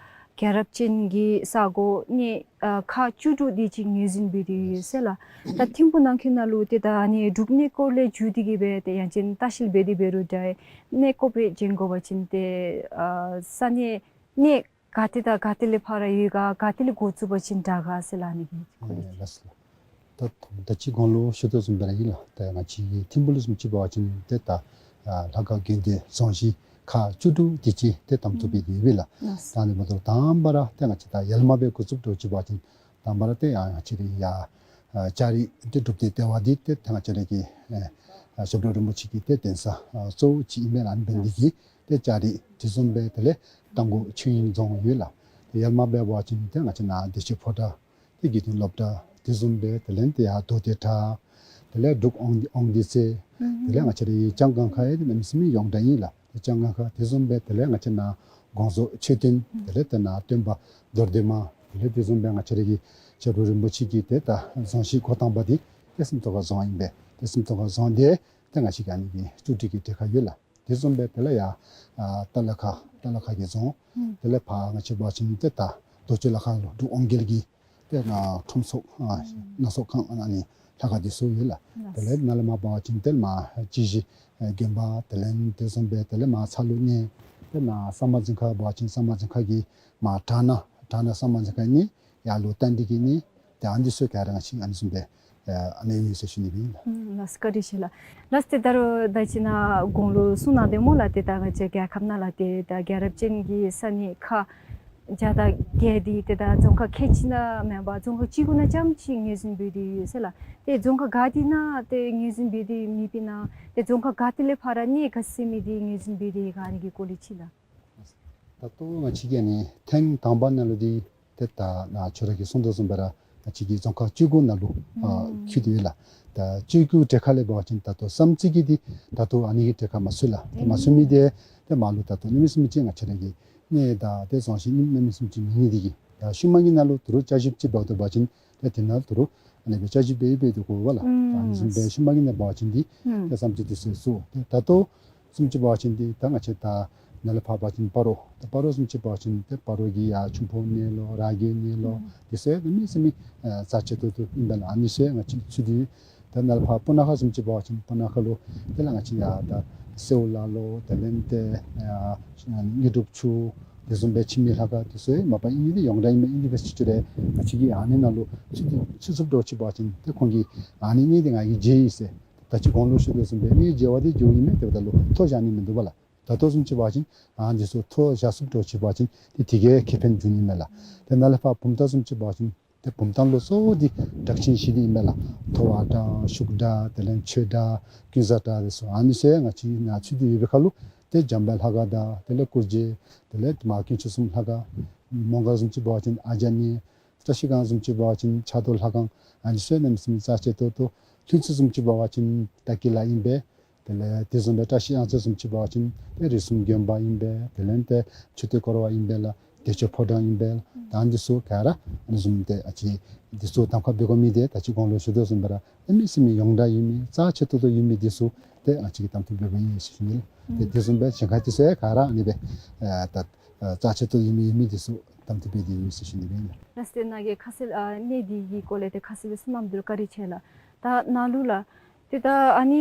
རྒྱལ་རབས་ཅན་གྱི་ས་གོ་གནས་ཨ་ཁག་བཅུ་དྲུག་དེ་ཅིག་ངོས་འཛིན་འབད་དེ་ཡོད་ཟེར་ལགས། ད་ཐིམ་ཕུག་ནང་འཁོད་ནང་ལུ་ཏེ་ད་ཨ་ནི་འབྲུག་གནས་སྐོར་ལས་བརྒྱུད་དེ་གིས་སྦེ་ཏེ་ཡང་ཅིན་ལྟ་བཤལ་འབད་དེ་འབད་རུང་འདྲ་གནས་སྐོར་སྦེ་བྱོན་དགོ་པ་ཅིན་ཏེ་ཨ་ས་གནས་གནས་ག་ཏེ་དང་ག་ཏེ་ལས་ཕར་ཡོད་ག་ག་ཏེ་ལས་འགོ་བཙུགས་པ་ཅིན་དྲག་ག་ཟེར་ལགས། ཨ་ནི་གི་སྐོར་ལས། ཨེ་ལགས་སོ། ད་ད་ཅི་གོང་ལུ་ཞུ་དོ་བཟུམ་སྦེ་ར་ཨིན་ལགས། ད་ང་བཅས་ཀྱི་ཐིམ་ཕུག་ལུ་བཟུམ་ཅིག་འབད་བ་ཅིན་ཏེ་ད་ཨ་ལྷ་ཁང་དགོན་སྡེ་རྫོང་གཞི་ཁག་བཅུ་དྲུག་དེ་ཅིག་ཏེ་དམ་ཚུགས་འབད་དེ་ཡོད་པས་ལགས། ཨུམ་ད་ཨ་ནི་འབདཝ་ད་དང་པ་ར་ཏེ་ང་བཅས་ད་ཡར་མར་སྦེ་འགོ་བཙུགསཔ་འདྲཝ་ཅིག་འབད་བ་ཅིན་དང་པ་ར་ཏེ་ཡར་ང་བཅས་རའི་ཡར་ཨ་ལྕགས་རི་ཏེ་སྒྲུབ་སྡེ་ལྟེ་བ་འདི་ཏེ་ད་ང་བཅས་ར་གི་ཨ་ཞབས་དྲུང་རིན་པོ་ཆེ་གི་ཏེ་གདན་ས་ཨ་གཙོ་བོ་ཅིག་ཨིན་མས་ལགས། ཨ་ནི་འབད་ནི་དེ་གིས་ཏེ་ལྕགས་རི་དེ་བཟུམ་སྦེ་དེ་ལས་རྟ་མགོ་ཆོས་དབྱིངས་རྫོང་ཡོད་ལགས། ཏེ་ཡར་མར་སྦེ་འབད་བ་ཅིན་ཏེ་ང་བཅས་ནཱ་བདེ་ཆེན་ཕོ་བྲང་ཏེ་དགེ་འདུན་སློབ་གྲྭ་དེ་བཟུམ་སྦེ་དེ་ལས་ཏེ་ཡར་རྡོ་སྡེ་བྲག་དེ་ལས་འབྲུག་དབང་འདུས་རྩེ་དེ་ལས་ང་བཅས་རའི་ལྕང་སྒང་ཁ་ཡང་ཏེ་གནམ་མེད་ས་མེད་ཡོངས་གྲགས་ཨིན་ལགས། ཏེ་ལྕང་སྒང་ཁ་དེ་བཟུམ་སྦེ་དེ་ལས་ང་བཅས་ནཱ་དགོངས་རྫོགས་མཆོད་རྟེན་དེ་ལས་ཏེ་ནཱ་སྟོན་པ་རྡོར་གདན་མ་དེ་ལས་དེ་བཟུམ་སྦེ་ང་བཅས་ར་གི་ཞབས་དྲུང་རིན་པོ་ཆེ་གི་ཏེ་ད་རྫོང་གཞི་འགོ་དང་པ་འདི་ཏེ་སུམ་ཐོག་ཁ་རྫོང་ཨིན་པས། ཏེ་སུམ་ཐོག་ཁ་རྫོང་འདི་ཏེ་ང་བཅས་ཀྱི་ཨ་ནི་གི་ཅོ་ཊི་གི་གྲལ་ཁར་ཡོད་ལགས། དེ་བཟུམ་སྦེ་དེ་ལས་ཡར་ཨ་རྟ་ལ་ཁ་རྟ་ལ་ཁ་གི་རྫོང་། དེ་ལས་ཕར་ང་བཅས་འབད་བ་ཅིན་ཏེ་ད་རྡོ་གཅལ་ལ་ཁ་ལུ་འབྲུག་དབང་རྒྱལ་གྱི་ཏེ་ཨ་ཁྲོམ་ཚོགས་ཨ་སྣ་ཚོགས་ཁང་ཨ་ནི་ལྷ་ཁང་འདི་ཚུ་ཡོད་ལགས། དེ་ལས་ནཱ་ལས་མར་འབད་བ་ཅིན་ཏེ་མར་སྤྱི་གཞི་ཨེ་དགོན་པ་དེ་ལས་དེ་བཟུམ་སྦེ་དེ་ལས་མར་ཚ་ལུ་གནས། ཏེ་ནཱ་ས་དམར་རྫོང་ཁག་འབད་བ་ཅིན་ས་དམར་རྫོང་ཁག་གི་མར་བྲག་སྣ་བྲག་སྣ་ས་དམར་རྫོང་ཁག་གནས། ཡར་ལུ་རྟ་མགྲིན་གྱི་གནས། ཏེ་ཨ་ནི་ཚུ་ག་ར་ང་བཅས་ཨ་ནི་བཟུམ་སྦེ་ཨ་ཨ་ནི་ཡོད་ཟེར་ཞུ་ནི་ཨིན་ལགས། ཨུམ་ལགས་སོ། བཀའ་དྲིན་ཆེ་ལགས། ལགས་ཏེ་ད་རུང་ད་ཅི་ནཱ་གོང་ལུ་གསུང་གནང་དེ་སྨོ་ལགས། ཏེ་ད་ང་བཅས་རྒྱལ་ཁབ་ནང་ལུ་ཏེ་ད་རྒྱལ་རབས་ཅན་གྱི་ས་གནས་ཁག་བརྒྱ་དང་བརྒྱད་འདི་ཏེ་ད་རྫོང་ཁག་ཁལ་གཅིག་ནང་མེན་པར་རྫོང་ཁག་བཅུ་དགུ་ནང་རྐྱངམ་ཅིག་ངོས་འཛིན་འབད་དེ་ཡོད་ཟེར་ལགས། ཏེ་རྫོང་ཁག་ག་ཏེ་ནང་ཏེ་ངོས་འཛིན་འབད་དེ་མེད་པས་ན་ཏེ་རྫོང་ཁག་ག་ཏེ་ལས་ཕར་གནས་ག་ཅི་ཟེར་མི་འདི་ངོས་འཛིན་འབད་དེ་ཡོད་ག་ཨ་ནི་གི་སྐོར་ལས་ཅིག་ལགས། ད་ལྟོ་ང་བཅས་ཀྱི་ཨ་ནི་ཐེངས་དང་པ་ནང་ལུ་འདི་ཏེ་ད་ནཱ་ཁྱོད་ར་གིས་གསུངས་དོ་བཟུམ་སྦེ་ར་ང་བཅས་ཀྱི་རྫོང་ཁག་བཅུ་དགུ་ནང་ལུ་ཨ་ཨུམ་འཁོད་དེ་ཡོད་ལགས། ད་བཅུ་དགུ་གྲལ་ཁར་ལས་འབད་བ་ཅིན་ད་ལྟོ་བསམ་རྩེ་གི་འདི་ད་ལྟོ་ཨ་ནི་གི་གྲལ་ཁར་མ་ཚུད་ལགས། ཏེ་མ་ཚུད་མི་འདི་ཏེ་མར་ལུ་ད་ལྟོ་གནམ་མེད་ས་མེད་ཅིག་ང་བཅས་ར་གི་གནས་དང་ཏེ་རྫོང་གཞི་གནམ་མེད་ས་མེད་ཅིག་མེད་ནི་འདི་གིས་ད་ཤུལ་མ་གི་ནང་ལུ་ད་རུང་བསྐྱར་ཞིབ་ཅིག་འབདཝ་ད་འབད་བ་ཅིན་ཏེ་དེ་ནང་ད་རུང་ཨ་ནི་སྦེ་བསྐྱར་ཞིབ་འབད་འབད་དེ་དགོ་པས་ལགས། ཨུམ་ད་ཨ་ནི་བཟུམ་སྦེ་ཤུལ་མ་གི་ནང་འབད་བ་ཅིན་འདི་ཨུམ་ཏེ་བསམ་རྩེ་འདི་ཚུ་སོང་། ཏེ་ད་ལྟོ་བཟུམ་ཅིག་འབད་བ་ཅིན་འདི་ད་ང་བཅས་ད་ནཱ་ལས་ཕར་འབད་བ་ཅིན་སྤ་རོ་ད་སྤ་རོ་བཟུམ་ཅིག་འབད་བ་ཅིན་ཏེ་སྤ་རོ་གི་ཡར་ཆུ་འབོ་གནས་ལོ་ར་རྒྱས་གནས་ལོ་ཨུམ་འདི་ཚུ་གནམ་མེད་ས་མེད་ཨ་རྩ་ཆེ་ཏོག་ཏོ་ཨིན་པས་ལགས། ཨ་ནི་ཚུ་ང་བཅས་ཚུད་དེ་ད་ནཱ་ལས་ཕར་སྤུ་ན་ཁ་བཟུམ་ཅིག་འབད་བ་ཅིན་སྤུ་ན་ཁ་ལུ་དེ་ལས་ང་བཅས་ཡར་ད་སེའུ་ལ་ལོ་དེ་ལས་ཏེ་ཨ་དངོས་གྲུབ་ཆུ་དེ་བཟུམ་སྦེ་འཆི་མེད་ལྷ་ཁང་དེ་ཚུ་མ་པ་ཨིན་ནི་འདི་ཡོངས་གྲགས་ཨིན་མས། ཨིན་ཏེ་འབད་ཟེར་ཅི་རུང་ང་བཅས་ཀྱིས་ཨ་ནི་ནང་ལུ་ཚུད་ཚུད་ཚུད་འགྱོ་ཅི་འབད་བ་ཅིན་ཏེ་ཁོང་གིས་ཨ་ནི་གནས་འདི་ང་གིས་མཇལ་ཡི་ཟེར། ད་ཅི་གོང་ལུ་ཞུ་དོ་བཟུམ་སྦེ་གནས་མཇལ་བ་འདི་འགྱོཝ་ཨིན་མས། དེ་འབདཝ་ད་ལུ་ཐོ་བཞག་ནི་མིན་འདུག་པ་ལགས། ད་ལྟོ་བཟུམ་ཅིག་འབད་བ་ཅིན་ཨ་འདི་ཚུ་ཐོ་བཞག་ཚུད་འགྱོ་ཅི་འབད་བ་ཅིན་ཏེ་དེ་གིས་ཁེ་ཕན་འབྱུང་ནི་མས་ལགས། ཏེ་ནཱ་ལས་ཕར་བུམ་ཐང་བཟུམ་ཅིག་འབད་བ་ཅིན་ཏེ་བུམ་ཐང་ལུ་གཙོ་བོ་འདི་གྲགས་ཅན་བཞི་འདི་ཨིན་མས་ལགས། ཐོ་བ་བྲག་ཤུག་བྲག་དེ་ལས་ཆོས་བྲག་ཀུན་བཟང་བྲག་དེ་ཚུ་ཨ་ནི་ཚུ་ང་བཅས་ནཱ་ཚུད་དེ་ཡོད་པའི་ཁར་ལུ་ཏེ་འཇམ་དཔལ་ལྷ་ཁང་དང་དེ་ལས་སྐུ་རྗེས་དེ་ལས་མར་དཀོན་མཆོག་གསུམ་ལྷ་ཁང་མོང་སྒར་བཟུམ་ཅིག་འབད་བ་ཅིན་ཨ་ཇ་ནི་བཀྲ་ཤིས་སྒང་བཟུམ་ཅིག་འབད་བ་ཅིན་ཕྱག་རྡོར་ལྷ་ཁང་ཨ་ནི་ཚུ་གནམ་མེད་ས་མེད་རྩ་ཆེ་ཏོག་ཏོ། ལྷུན་རྩེ་བཟུམ་ཅིག་འབད་བ་ཅིན་ཏ་ཀི་ལ་ཨིན་པས། དེ་ལས་དེ་བཟུམ་སྦེ་བཀྲ་ཤིས་གཡང་རྩེ་བཟུམ་ཅིག་འབད་བ་ཅིན་ཏེ་རིགས་གསུམ་དགོན་པ་ཨིན་པས། དེ་ལས་ཏེ་མཆོད་རྟེན་སྐོར་བ་ཨིན་པས་ལགས། བདེ་མཆོག་ཕོ་བྲང་ཨིན་པས་ལགས། ད་འདི་ཚུ་ག་ར་ཨ་ནི་བཟུམ་ཏེ་ཨ་ཙི་འདི་ཚུ་གདམ་ཁ་འབད་དགོ་མི་འདི་ད་ཅི་གོང་ལུ་ཞུ་དོ་བཟུམ་སྦེ་ར་གནམ་མེད་ས་མེད་ཡོངས་གྲགས་ཡོད་མི་རྩ་ཆེ་ཏོག་ཏོ་ཡོད་མི་འདི་ཚུ་ཏེ་ང་བཅས་ཀྱིས་གདམ་འཐུ་འབད་འབདཝ་ཨིན་ཟེར་ཞུ་ནི་ལགས། ཏེ་ཨུམ་དེ་བཟུམ་སྦེ་གཞན་ཁར་འདི་ཚུ་ཡང་ག་ར་ཨ་ནི་སྦེ་ཨ་ད་ཨ་རྩ་ཆེ་ཏོག་ཡོད་མི་ཡོད་མི་འདི་ཚུ་གདམ་འཐུ་འབད་དེ་ཡོད་ཟེར་ཞུ་ནི་ཨིན་ལགས། ལགས་སོ། ཏེ་ནཱ་གིས་ཁ་གསལ་ཨ་གནས་འདི་གི་སྐོར་ལས་ཏེ་ཁ་གསལ་སྦེ་གསུངས་གནངམ་འདི་ལུ་བཀའ་དྲིན་ཆེ་ལགས། ད་ནཱ་ལུ་ལགས་ཏེ་ད་ཨ་ནི་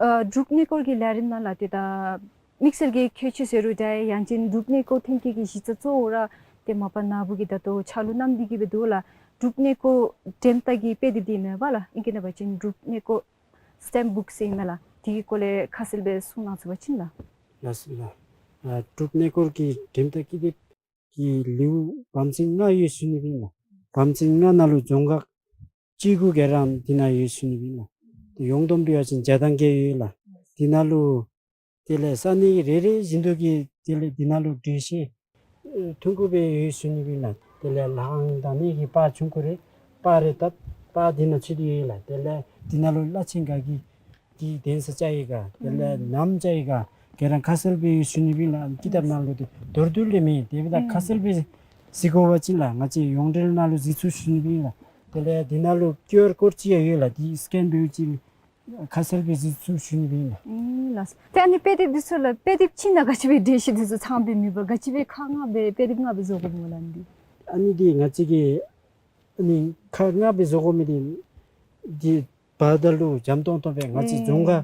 ཨ་འབྲུག་གནས་སྐོར་གྱི་ལས་རིམ་ནང་ལུ་ཏེ་ད་དམིགས་བསལ་གྱི་ཁྱད་ཆོས་ཟེར་རུང་འདྲ་ཡང་ཅིན་འབྲུག་གནས་སྐོར་ཐོན་སྐྱེད་ཀྱི་གཞི་རྩ་གཙོ་བོ་ར་ཏེ་མ་པ་ནཱ་བུ་གིས་ད་ལྟོ་ཕྱག་ལུ་བསྣམས་ཏེ་གིས་སྦེ་འདུག་ལགས། འབྲུག་གནས་སྐོར་འགྲེམས་ཐག་གི་དཔེ་དེབ་འདི་མེན་པ་ལགས། ཨིང་སྐད་ནང་འབད་བ་ཅིན་འབྲུག་གནས་སྐོར་སི་ཊེམ་བུཀ་ཟེར་ཨིན་མས་ལགས། དེ་གི་སྐོར་ལས་ཁ་གསལ་སྦེ་གསུང་གནང་ཚུགས་པ་ཅིན་ལགས། ལགས་སོ་ལགས། ཨ་འབྲུག་གནས་སྐོར་གྱི་འགྲེམས་ཐག་ཀི་དེབ་ཀྱི་ལེའུ་བམ་ཚིག་ལྔ་ཡོད་ཟེར་ཞུ་ནི་ཨིན་ལགས། བམ་ཚིག་ལྔ་ནང་ལུ་རྫོང་ཁག་བཅུ་དགུ་ག་ར་འདི་ནང་ཡོད་ཟེར་ཞུ་ནི་ཨིན་ལགས། ཏེ་ཡོངས་བསྡོམས་འབད་བ་ཅིན་བརྒྱ་དང་བརྒྱད་ཡོད་ལགས། འདི་ནང་ལུ་དེ་ལས་ས་གནས་ཀྱི་རེ་རེ་བཞིན་དུ་གི་དེ་ལས་འདི་ནང་ལུ་འགྲེལ་བཤད་ཨེ་ཐུང་ཀུ་སྦེ་ཡོད་ཟེར་ཞུ་ནི་ཨིན་ལགས། དེ་ལས་ལྷ་ཁང་དང་གནས་ཀྱི་པར་ཆུང་ཀུ་རེ་པར་རེ་དང་པར་འདི་ནང་ཚུད་དེ་ཡོད་ལགས། དེ་ལས་འདི་ནང་ལུ་བླ་ཆེན་ག་གི་གི་གདན་ས་བཅའ་ཡི་ག་དེ་ལས་ཨུམ་ནམ་བཅའ་ཡི་ག་ག་ར་ཁ་གསལ་སྦེ་ཡོད་ཟེར་ཞུ་ནི་ཨིན་ལགས། ཀི་དེབ་ནང་ལུ་ཏེ་མདོར་བསྡུས་ལས་མེད། དེ་འབདཝ་ད་ཨུམ་ཁ་གསལ་སྦེ་གཟིགས་དགོ་པ་ཅིན་ལགས་ང་བཅས་ཡོངས་འབྲེལ་ནང་ལུ་གཟིགས་ཚུགས་ཟེར་ཞུ་ནི་ཨིན་ལགས། དེ་ལས་འདི་ནང་ལུ་ཀིའུ་ཨར་ཀོཌ་ཅིག་ཡང་ཡོད་ལགས། འདི་སི་ཀེན་འབད་བ་ཅིན་ཁ་གསལ་སྦེ་གཟིགས་ཚུགས་ཟེར་ཞུ་ནི་ཨིན་ལགས། ཨིན་ལགས། ཏེ་ཨ་ནི་དཔེ་དེབ་འདི་ཚུ་ལགས་དཔེ་དེབ་ཅིག་ནང་ག་ཅི་སྦེ་འགྲེལ་བཤད་འདི་ཚུ་ཚངམ་སྦེ་མེད་པར་ག་ཅི་སྦེ་ཁག་ལྔ་སྦེ་དཔེ་དེབ་ལྔ་སྦེ་བཟོ་དགོཔ་སྨོ་ལགས་འདི། ཨ་ནི་འདི་ང་བཅས་ཀྱིས་ཨ་ནི་ཁག་ལྔ་སྦེ་བཟོ་དགོ་མི་འདི་འདི་འབདཝ་ད་ལུ་འཇམ་ཏོང་ཏོ་སྦེ་ང་བཅས་ཨེ་རྫོང་ཁག་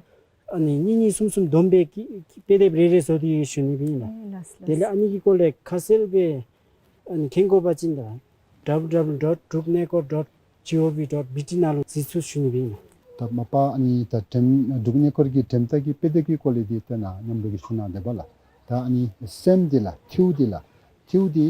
ཨ་ནི་གཉིས་གཉིས་གསུམ་གསུམ་བསྡོམས་སྦེ་ཀི་ཀི་དཔེ་དེབ་རེ་རེ་བཟོ་སྟེ་ཡོད་ཟེར་ཞུ་ནི་ཨིན་ལགས། ཨེ་ལགས་སོ་ལགས། དེ་ལས་ཨ་ནི་གི་སྐོར་ལས་ཁ་གསལ་སྦེ་ཨ་ནི་མཁྱེན་དགོ་པ་ཅིན་ད་W W W dot druknekor dot gov dot B T ནང་ལུ་གཟིགས་ཚུགས་ཟེར་ཞུ་ནི་ཨིན་ལགས། ད་མ་པ་ཨ་ནི་ད་འགྲེམས་འབྲུག་གནས་སྐོར་གྱི་འགྲེམས་ཐག་གི་དཔེ་དེབ་ཀྱི་སྐོར་ལས་འདི་ད་ནཱ་མཉམ་རོགས་ཀྱིས་ཞུ་གནང་དེས་པ་ལགས། ད་ཨ་ནི་སི་ཊེམ་འདི་ལགས་ཐིའུ་འདི་ལགས། ཐིའུ་འདི་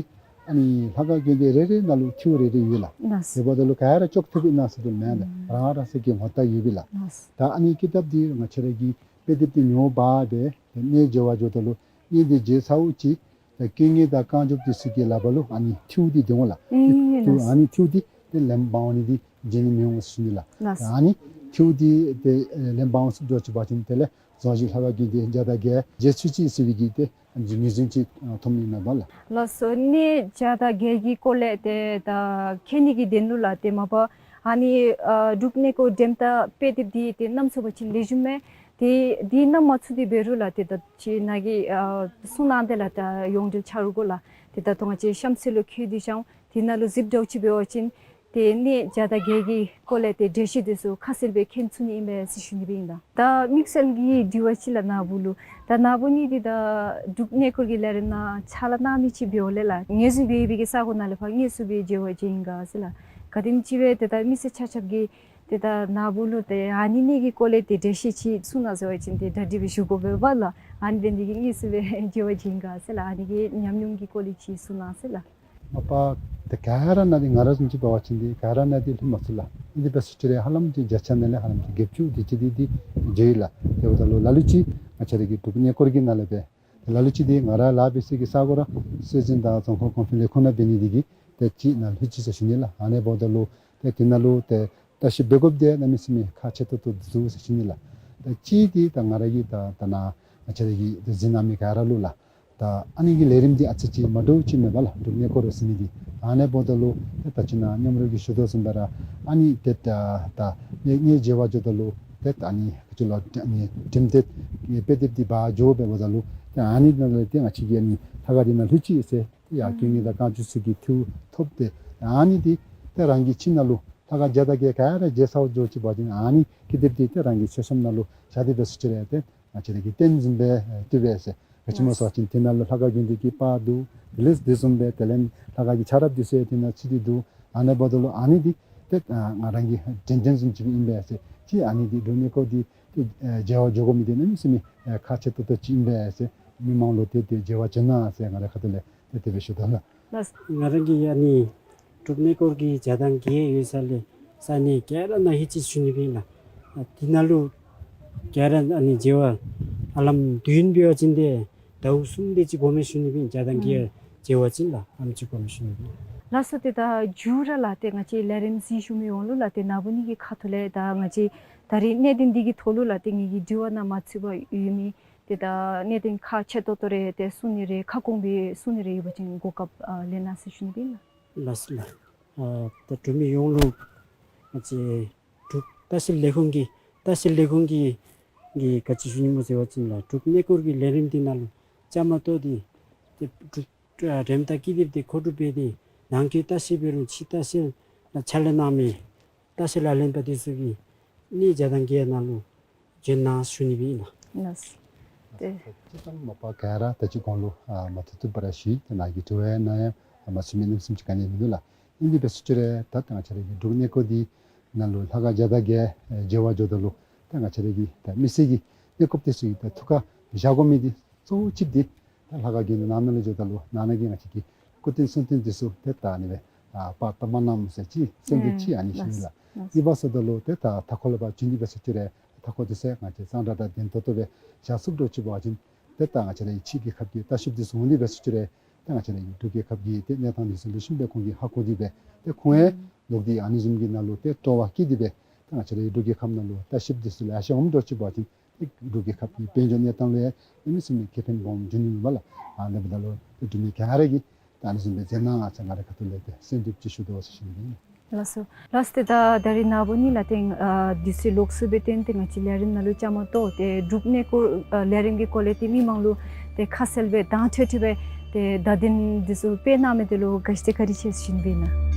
ཨ་ནི་ལྷ་ཁང་དགོན་སྡེ་རེ་རེ་ནང་ལུ་ཐིའུ་རེ་རེ་ཡོད་ལགས། ལགས། དེ་འབདཝ་ད་ལུ་ག་ར་ཅོག་ཐིའུ་ཨིན་ན་ཟེར་དུ་མེན་ལགས། ཨུམ་རང་རང་སོའི་གི་ངོ་རྟགས་ཡོད་པས་ལགས། ལགས། ད་ཨ་ནི་ཀི་དེབ་འདི་ང་བཅས་ར་གི་དཔེ་དེབ་འདི་ཉོ་འབག་སྦེ་གནས་མཇལ་བར་འགྱོཝ་ད་ལུ་གནས་འདི་མཇལ་ཚརཝ་ཅིག་ད་དཀོན་གཉེར་དང་བཀའ་འགྱུར་འདི་ཚུ་གི་ལག་པར་ལུ་ཨ་ནི་ཐིའུ་འདི་སྡོད་འོང་ལགས། ཨེ་ཐིའུ་ལགས། ཨ་ནི་ཐིའུ་འདི་ཏེ་ལེན་འབག་འོང་ནི་འདི་བརྗེད་ནི་མི་འོང་ཟེར་ཞུ་ནི་ལགས། ལགས། ད་ཨ་ནི་ཐིའུ་འདི་ཏེ་ཨེ་ལེན་འབག་འོང་ཟེར་འགྱོ་ཅི་འབད་བ་ཅིན་དེ་ལས་རྫོང་གཞི་ལྷ་ཁང་དགོན་སྡེ་བརྒྱ་དང་བརྒྱད་མཇལ་ཚུགས་ཅི་ཟེར་བའི་གི་ཏེ་ངོས་འཛིན་ཅིག་ཐོབ་ནི་ཨིན་མས་པ་ལགས། ལགས་སོ། གནས་བརྒྱ་དང་བརྒྱད་ཀྱི་སྐོར་ལས་ཏེ་ད་མཁྱེན་ནི་གི་དོན་ལུ་ལགས་ཏེ་མ་པ་ཨ་ནི་ཨ་འབྲུག་གནས་སྐོར་འགྲེམས་ཐག་དཔེ་དེབ་འདི་ཏེ་བསྣམས་ཚུགས་པ་ཅིན་ལེགས་ཤོམ་མས། ཏེ་འདི་བསྣམས་མ་ཚུགས་ཏེ་འབད་རུང་ལགས་ཏེ་ད་ཅི་ནཱ་གིས་ཨ་གསུང་གནང་དེས་ལགས། ད་ཡོངས་འབྲེལ་ཆ་རོགས་གུ་ལགས་ཏེ་ད་ལྟོ་ང་བཅས་གཤམ་གསལ་ལུ་བཀོད་དེ་ཤོང་། དེ་ནང་ལུ་གཟིགས་འདྲཝ་ཅིག་འབད་བ་ཅིན་ཏེ་གནས་བརྒྱ་དང་བརྒྱད་ཀྱི་སྐོར་ལས་ཏེ་འགྲེལ་བཤད་འདི་ཚུ་ཁ་གསལ་སྦེ་མཁྱེན་ཚུགས་ནི་ཨིན་པས་ཟེར་ཞུ་ནི་སྦེ་ཨིན། ད་དམིགས་བསལ་གྱི་དྲི་བ་ཅིག་ལགས་ནཱ་བུ་ལུ། ད་ནཱ་བུ་ནི་འདི་ད་འབྲུག་གནས་སྐོར་གྱི་ལས་རིམ་ནང་ཕྱག་ལཱ་གནང་མི་ཅིག་འབདཝ་ལས་ལགས་ངོས་འཛིན་འབད་བའི་གི་ས་གོ་ནང་ལས་ཕར་དངོས་སུ་སྦེ་མཇལ་བར་འགྱོ་ཡི་ག་ཟེར་ལགས། ག་དེམ་ཅིག་སྦེ་ཏེ་ད་མི་སེར་ཆ་ཁྱབ་ཀྱིས་ཏེ་ད་ནཱ་བུ་ལུ་ཏེ་ཨ་ནི་གནས་ཀྱི་སྐོར་ལས་ཏེ་འགྲེལ་བཤད་ཅིག་གསུང་གནང་ཟེར་བ་ཅིན་ཏེ་གྲ་སྒྲིག་སྦེ་ཞུ་དགོ་པས་པ་ལགས། ཨ་ནི་འབད་ནི་དེ་གིས་དངོས་སུ་སྦེ་མཇལ་བར་འགྱོ་ཡི་ག་ཟེར་ལགས། ཨ་ནི་གི་ཉམས་མྱོང་གི་སྐོར་ལས་ཅིག་གསུང་གནང་ཟེར་ལགས། མ་པ་ཏེ་ག་ར་ནང་འདི་ང་ར་བཟུམ་ཅིག་འབད་བ་ཅིན་འདི་ག་ར་ནང་འདི་ལྷོད་མ་ཚུགས་ལགས། ཨིན་དེ་འབད་ཟེར་ཅི་རུང་ཧ་ལམ་ཅིག་བརྒྱ་ཆ་ནང་ལས་ཧ་ལམ་ཅིག་བརྒྱད་ཅུ་དེ་ཅིག་འདི་འདི་མཇལ་ཡི་ལགས། དེ་འབདཝ་ད་ལུ་ལ་ལུ་ཅིག་ང་བཅས་ར་གི་འབྲུག་གནས་སྐོར་གྱི་ནང་ལས་སྦེ་ལ་ལུ་ཅིག་འདི་ང་ར་ལཱ་འབད་སའི་གི་ས་གོ་ར་སྲོལ་འཛིན་དང་རྫོང་ཁ་གོང་འཕེལ་ལས་ཁུངས་ནང་འབད་ནི་དེ་གིས་ཏེ་ཅིག་ནཱ་ལྷོད་ཅི་ཟེར་ཞུ་ནི་ལགས། ཨ་ནི་འབདཝ་ད་ལུ་ཏེ་དེ་ནང་ལུ་ཏེ་བརྟག་ཞིབ་འབད་དགོཔ་འདི་གནམ་མེད་ས་མེད་ཁག་ཆེ་ཏོག་ཏོ་འདུག་ཟེར་ཞུ་ནི་ལགས། ད་ཅི་འདི་ད་ང་ར་གིས་ད་ད་ནཱ་ང་བཅས་ར་གི་ཏེ་གཟིགས་གནང་མི་ག་ར་ལུ་ལགས། ད་ཨ་ནི་གི་ལས་རིམ་འདི་ཨ་ཙི་ཅིག་མ་འདྲཝ་ཅིག་མས་པ་ལགས། འབྲུག་གནས་སྐོར་ཟེར་མི་འདི། ཨ་ནི་འབདཝ་ད་ལུ་ཏེ་ད་ཅི་ནཱ་མཉམ་རོགས་ཀྱིས་ཞུ་དོ་བཟུམ་སྦེ་ར་ཨ་ནི་ཏེ་ད་ད་གནས་གནས་མཇལ་བར་འགྱོཝ་ད་ལུ་ཏེ་ད་ཨ་ནི་ག་ཅི་ལོ་ཨ་ནི་འགྲེམས་སྟེགས་དཔེ་དེབ་འདི་འབག་འགྱོ་འབདཝ་ད་ལུ་ཏེ་ཨ་ནི་ནང་ལས་ཏེ་ང་བཅས་ཀྱིས་ཨ་ནི་ལྷ་ཁང་འདི་ནང་ལྷོད་ཅི་ཟེར་ཏེ་ཡར་དཀོན་གཉེར་དང་བཀའ་འགྱུར་ཚུ་གི་ཐིའུ་ཐོབ་སྟེ་ཨ་ནི་འདི་ཏེ་རང་གི་ཁྱིམ་ནང་ལུ་ལྷ་ཁང་བརྒྱ་དང་བརྒྱད་ག་ར་མཇལ་ཚརཝ་འགྱོ་ཅི་འབད་བ་ཅིན་ཨ་ནི་ཀི་དེབ་འདི་ཏེ་རང་གི་མཆོད་གཤོམ་ནང་ལུ་བཞག་སྟེ་འབད་ཟེར་ཅི་རུང་ཏེ་ང་བཅས་ར་གི་རྟེན་བཟུམ་སྦེ་བཏུབ་པས་ཟེར། ག་ཅི་སྨོ་ཟེར་བ་ཅིན་དེ་ནང་ལུ་ལྷ་ཁང་དགོན་སྡེ་གི་པར་འདུག། དེ་ལས་དེ་བཟུམ་སྦེ་དེ་ལས་ལྷ་ཁང་གི་ཆ་རོགས་འདི་ཚུ་ཡང་དེ་ནང་ཚུད་དེ་འདུག། ཨ་ནི་འབདཝ་ད་ལུ་ཨ་ནི་འདི་ཏེ་ཨ་ང་རང་གི་དྲན་རྟེན་བཟུམ་ཅིག་ཨིན་པས་ཟེར། ཅིག་ཨ་ནི་འདི་འབྲུག་གནས་སྐོར་འདི་ཏེ་ཨེ་མཇལ་བར་འགྱོ་དགོ་མི་འདི་གནམ་མེད་ས་མེད་ཨེ་ཁག་ཆེ་ཏོག་ཏོ་ཅིག་ཨིན་པས་ཟེར། མི་མང་ལུ་ཏེ་ཏེ་མཇལ་བར་བྱོན་གནང་ཟེར་ང་རའི་ཁ་ཐུག་ལས་ཏེ་དེ་སྦེ་ཞུ་དོ་ལགས། ལགས། ང་རང་གིས་ཨ་ནི་འབྲུག་གནས་སྐོར་གྱི་བརྒྱ་དང་བརྒྱད་ཡོད་ས་ལས་ས་གནས་ག་ར་ནང་ལྷོད་ཅི་ཟེར་ཞུ་ནི་སྦེ་ཨིན་ལགས། ཨ་དེ་ནང་ལུ་ག་ར་ཨ་ནི་མཇལ་བར་ཧ་ལམ་དུས་ཡུན་འབད་བ་ཅིན་ཏེ་ཟླཝ་གསུམ་དེ་ཅིག་འགོར་མས་ཟེར་ཞུ་ནི་སྦེ་ཨིན། བརྒྱ་དང་བརྒྱད་ཨུམ་མཇལ་བ་ཅིན་ལགས་ཨ་ནེམ་ཅིག་འགོར་མས་ཟེར་ཞུ་ནི་སྦེ་ཨིན། ལགས་སོ། ཏེ་ད་མཇུག་ར་ལགས་ཏེ་ང་བཅས་ལས་རིམ་གཟིགས་བཞུགས་མི་ཡོངས་ལུ་ལགས་ཏེ་ནཱ་བུ་ནི་གི་ཁ་ཐུག་ལས་ད་ང་བཅས་ད་རིས་གནད་དོན་འདི་གི་ཐོག་ལུ་ལགས་ཏེ་ངེ་གི་དྲི་བ་ནང་མ་ཚུད་པར་ཡོད་མི་ཏེ་ད་གནད་དོན་ཁག་ཆེ་ཏོག་ཏོ་རེ་ཏེ་གསུང་ནི་རེ་ཁ་སྐོང་སྦེ་གསུང་ནི་རེ་ཡོད་པ་ཅིན་གོ་སྐབས་ཨ་ལེན་གནང་ཟེར་ཞུ་ནི་སྦེ་ཨིན་ལགས། ལགས་སོ་ལགས། ཨ་ད་འབྲུག་མི་ཡོངས་ལུ་ང་བཅས་འབྲུག་ལྟ་བཤལ་ལས་ཁུངས་ཀྱི་ལྟ་བཤལ་ལས་ཁུངས་ཀྱི་གི་ག་ཅི་ཞུ་ནི་སྨོ་ཟེར་བ་ཅིན་ལགས་འབྲུག་གནས་སྐོར་གྱི་ལས་རིམ་འདི་ནང་ལུ་བཅའ་མར་གཏོགས་ཏེ་ཏེ་འབྲུག་ཨ་འགྲེམས་ཐག་ཀི་དེབ་འདི་མཁོ་སྒྲུབ་འབད་དེ་ནང་འཁོད་ལྟ་བཤལ་འབད་རུང་ཕྱི་ལྟ་བཤལ་ལུ་ཕྱག་ལཱ་གནང་མི་ལྟ་བཤལ་ལཱ་ལེན་པ་འདི་ཚུ་གིས་གནས་བརྒྱ་དང་བརྒྱད་ནང་ལུ་བྱོན་གནང་ཞུ་ནི་སྦེ་ཨིན་ལགས། ལགས། ཏེ་སྤྱིར་བཏང་མ་པ་ག་ར་ད་ཅི་གོང་ལུ་ཨ་མ་ཐུབ་ཐུབ་པ་ར་ཞུ་ཡི། ཏེ་ནཱ་གི་དྲི་བ་ནང་ཡང་ཨ་མ་ཚུད་མི་གནམ་མེད་ས་མེད་ཅིག་ག་ནི་མིན་འདུག་ལགས། ཨིན་དེ་འབད་ཟེར་ཅི་རུང་ད་ད་ང་བཅས་ར་གི་འབྲུག་གནས་སྐོར་འདི་ནང་ལུ་ལྷ་ཁང་བརྒྱ་དང་བརྒྱད་མཇལ་བར་འགྱོཝ་ད་ལུ་ད་ང་བཅས་ར་གི་ད་མི་སེར་གྱི་གནས་སྐོརཔ་དེ་ཚུ་གིས་ད་ཐུགས་ཁར་བཞག་དགོ་མི་འདི་གཙོ་བོ་གཅིག་འདི་ད་ལྷ་ཁང་གི་ནང་ན་ལུ་འགྱོཝ་ད་ལུ་ནང་ན་གི་ང་བཅས་ཀྱི་སྐུ་རྟེན་གསུང་རྟེན་དེ་ཚུ་ཏེ་ད་ཨ་ནི་སྦེ་ཨ་པར་བཏབ་མ་གནངམ་ཟེར་ཅིག་སེམས་ཁར་ཅིག་ཨ་ནི་ཞུ་ནི་ལགས། ཨིན་པ་སོང་ད་ལུ་ཏེ་ད་མཐའ་འཁོར་ལས་ཕར་བྱོན་ཏེ་འབད་ཟེར་ཅི་རུང་མཐའ་འཁོར་དེ་ཚུ་ང་བཅས་གཙང་སྦྲ་དང་ལྡན་ཏོག་ཏོ་སྦེ་བཞག་ཚུགསཔ་འདྲཝ་ཅིག་འབད་བ་ཅིན་ཏེ་ད་ང་བཅས་རའི་ཕྱི་རྒྱལ་ཁབ་ཀྱི་ལྟ་བཤལཔ་དེ་ཚུ་འོང་སྟེ་འབད་ཟེར་ཅི་རུང་ཏེ་ང་བཅས་རའི་འབྲུག་རྒྱལ་ཁབ་ཀྱི་ཏེ་གནས་སྟངས་དེ་ཚུ་ལེགས་ཤོམ་སྦེ་ཁོང་གིས་ཧ་གོ་སྟེ་སྦེ་ཏེ་ཁོང་ཡང་ལོག་སྟེ་ཨ་ནི་བཟུམ་གྱི་ནང་ལུ་ཏེ་སྤྲོ་བ་བསྐྱེད་དེ་སྦེ་ཏེ་ང་བཅས་རའི་འབྲུག་རྒྱལ་ཁབ་ནང་ལུ་ལྟ་བཤལཔ་དེ་ཚུ་ལེ་ཤ་འོངམ་འདྲཝ་ཅིག་འབད་བ་ཅིན་ཏེ་འབྲུག་རྒྱལ་ཁབ་ཀྱི་དཔལ་འབྱོར་གནས་སྟངས་ལུ་ཡང་ཨ་ནི་བཟུམ་མའི་ཁེ་ཕན་སྦོམ་འབྱུང་ནི་མས་ལགས། ཨ་ནི་འབདཝ་ད་ལུ་ཏེ་འབྲུག་མི་ག་ར་གིས་ད་ཨ་ནི་བཟུམ་སྦེ་མཛད་གནང་ང་བཅས་ང་རའི་ཁ་ཐུག་ལས་ཏེ་གསོལ་འདེབས་ཅིག་ཞུ་དོ་ཟེར་ཞུ་ནི་ཨིན། ལགས་སོ། ལགས་སོ། ཏེ་ད་ད་རིས་ནངས་པ་ནི་ལགས་ཏེ་ཨ་དུས་ཚོད་ལོག་སོང་བའི་བརྟེན་ཏེ་ང་བཅས་ལས་རིམ་ནང་ལུ་བཅའ་མར་གཏོགས་ཏེ་འབྲུག་གནས་སྐོར་ཨ་ལས་རིམ་གྱི་སྐོར་ལས་ཏེ་མི་མང་ལུ་ཏེ་ཁ་གསལ་སྦེ་དྭངས་འཕྲོས་འཕྲོས་སྦེ་ཏེ་བརྡ་དོན་དེ་ཚུ་སྤེལ་གནང་མི་དེ་ལུ་ག་ཅི་ཏེ་བཀའ་དྲིན་ཆེ་ཟེར་ཞུ་ནི་ཨིན་ལགས།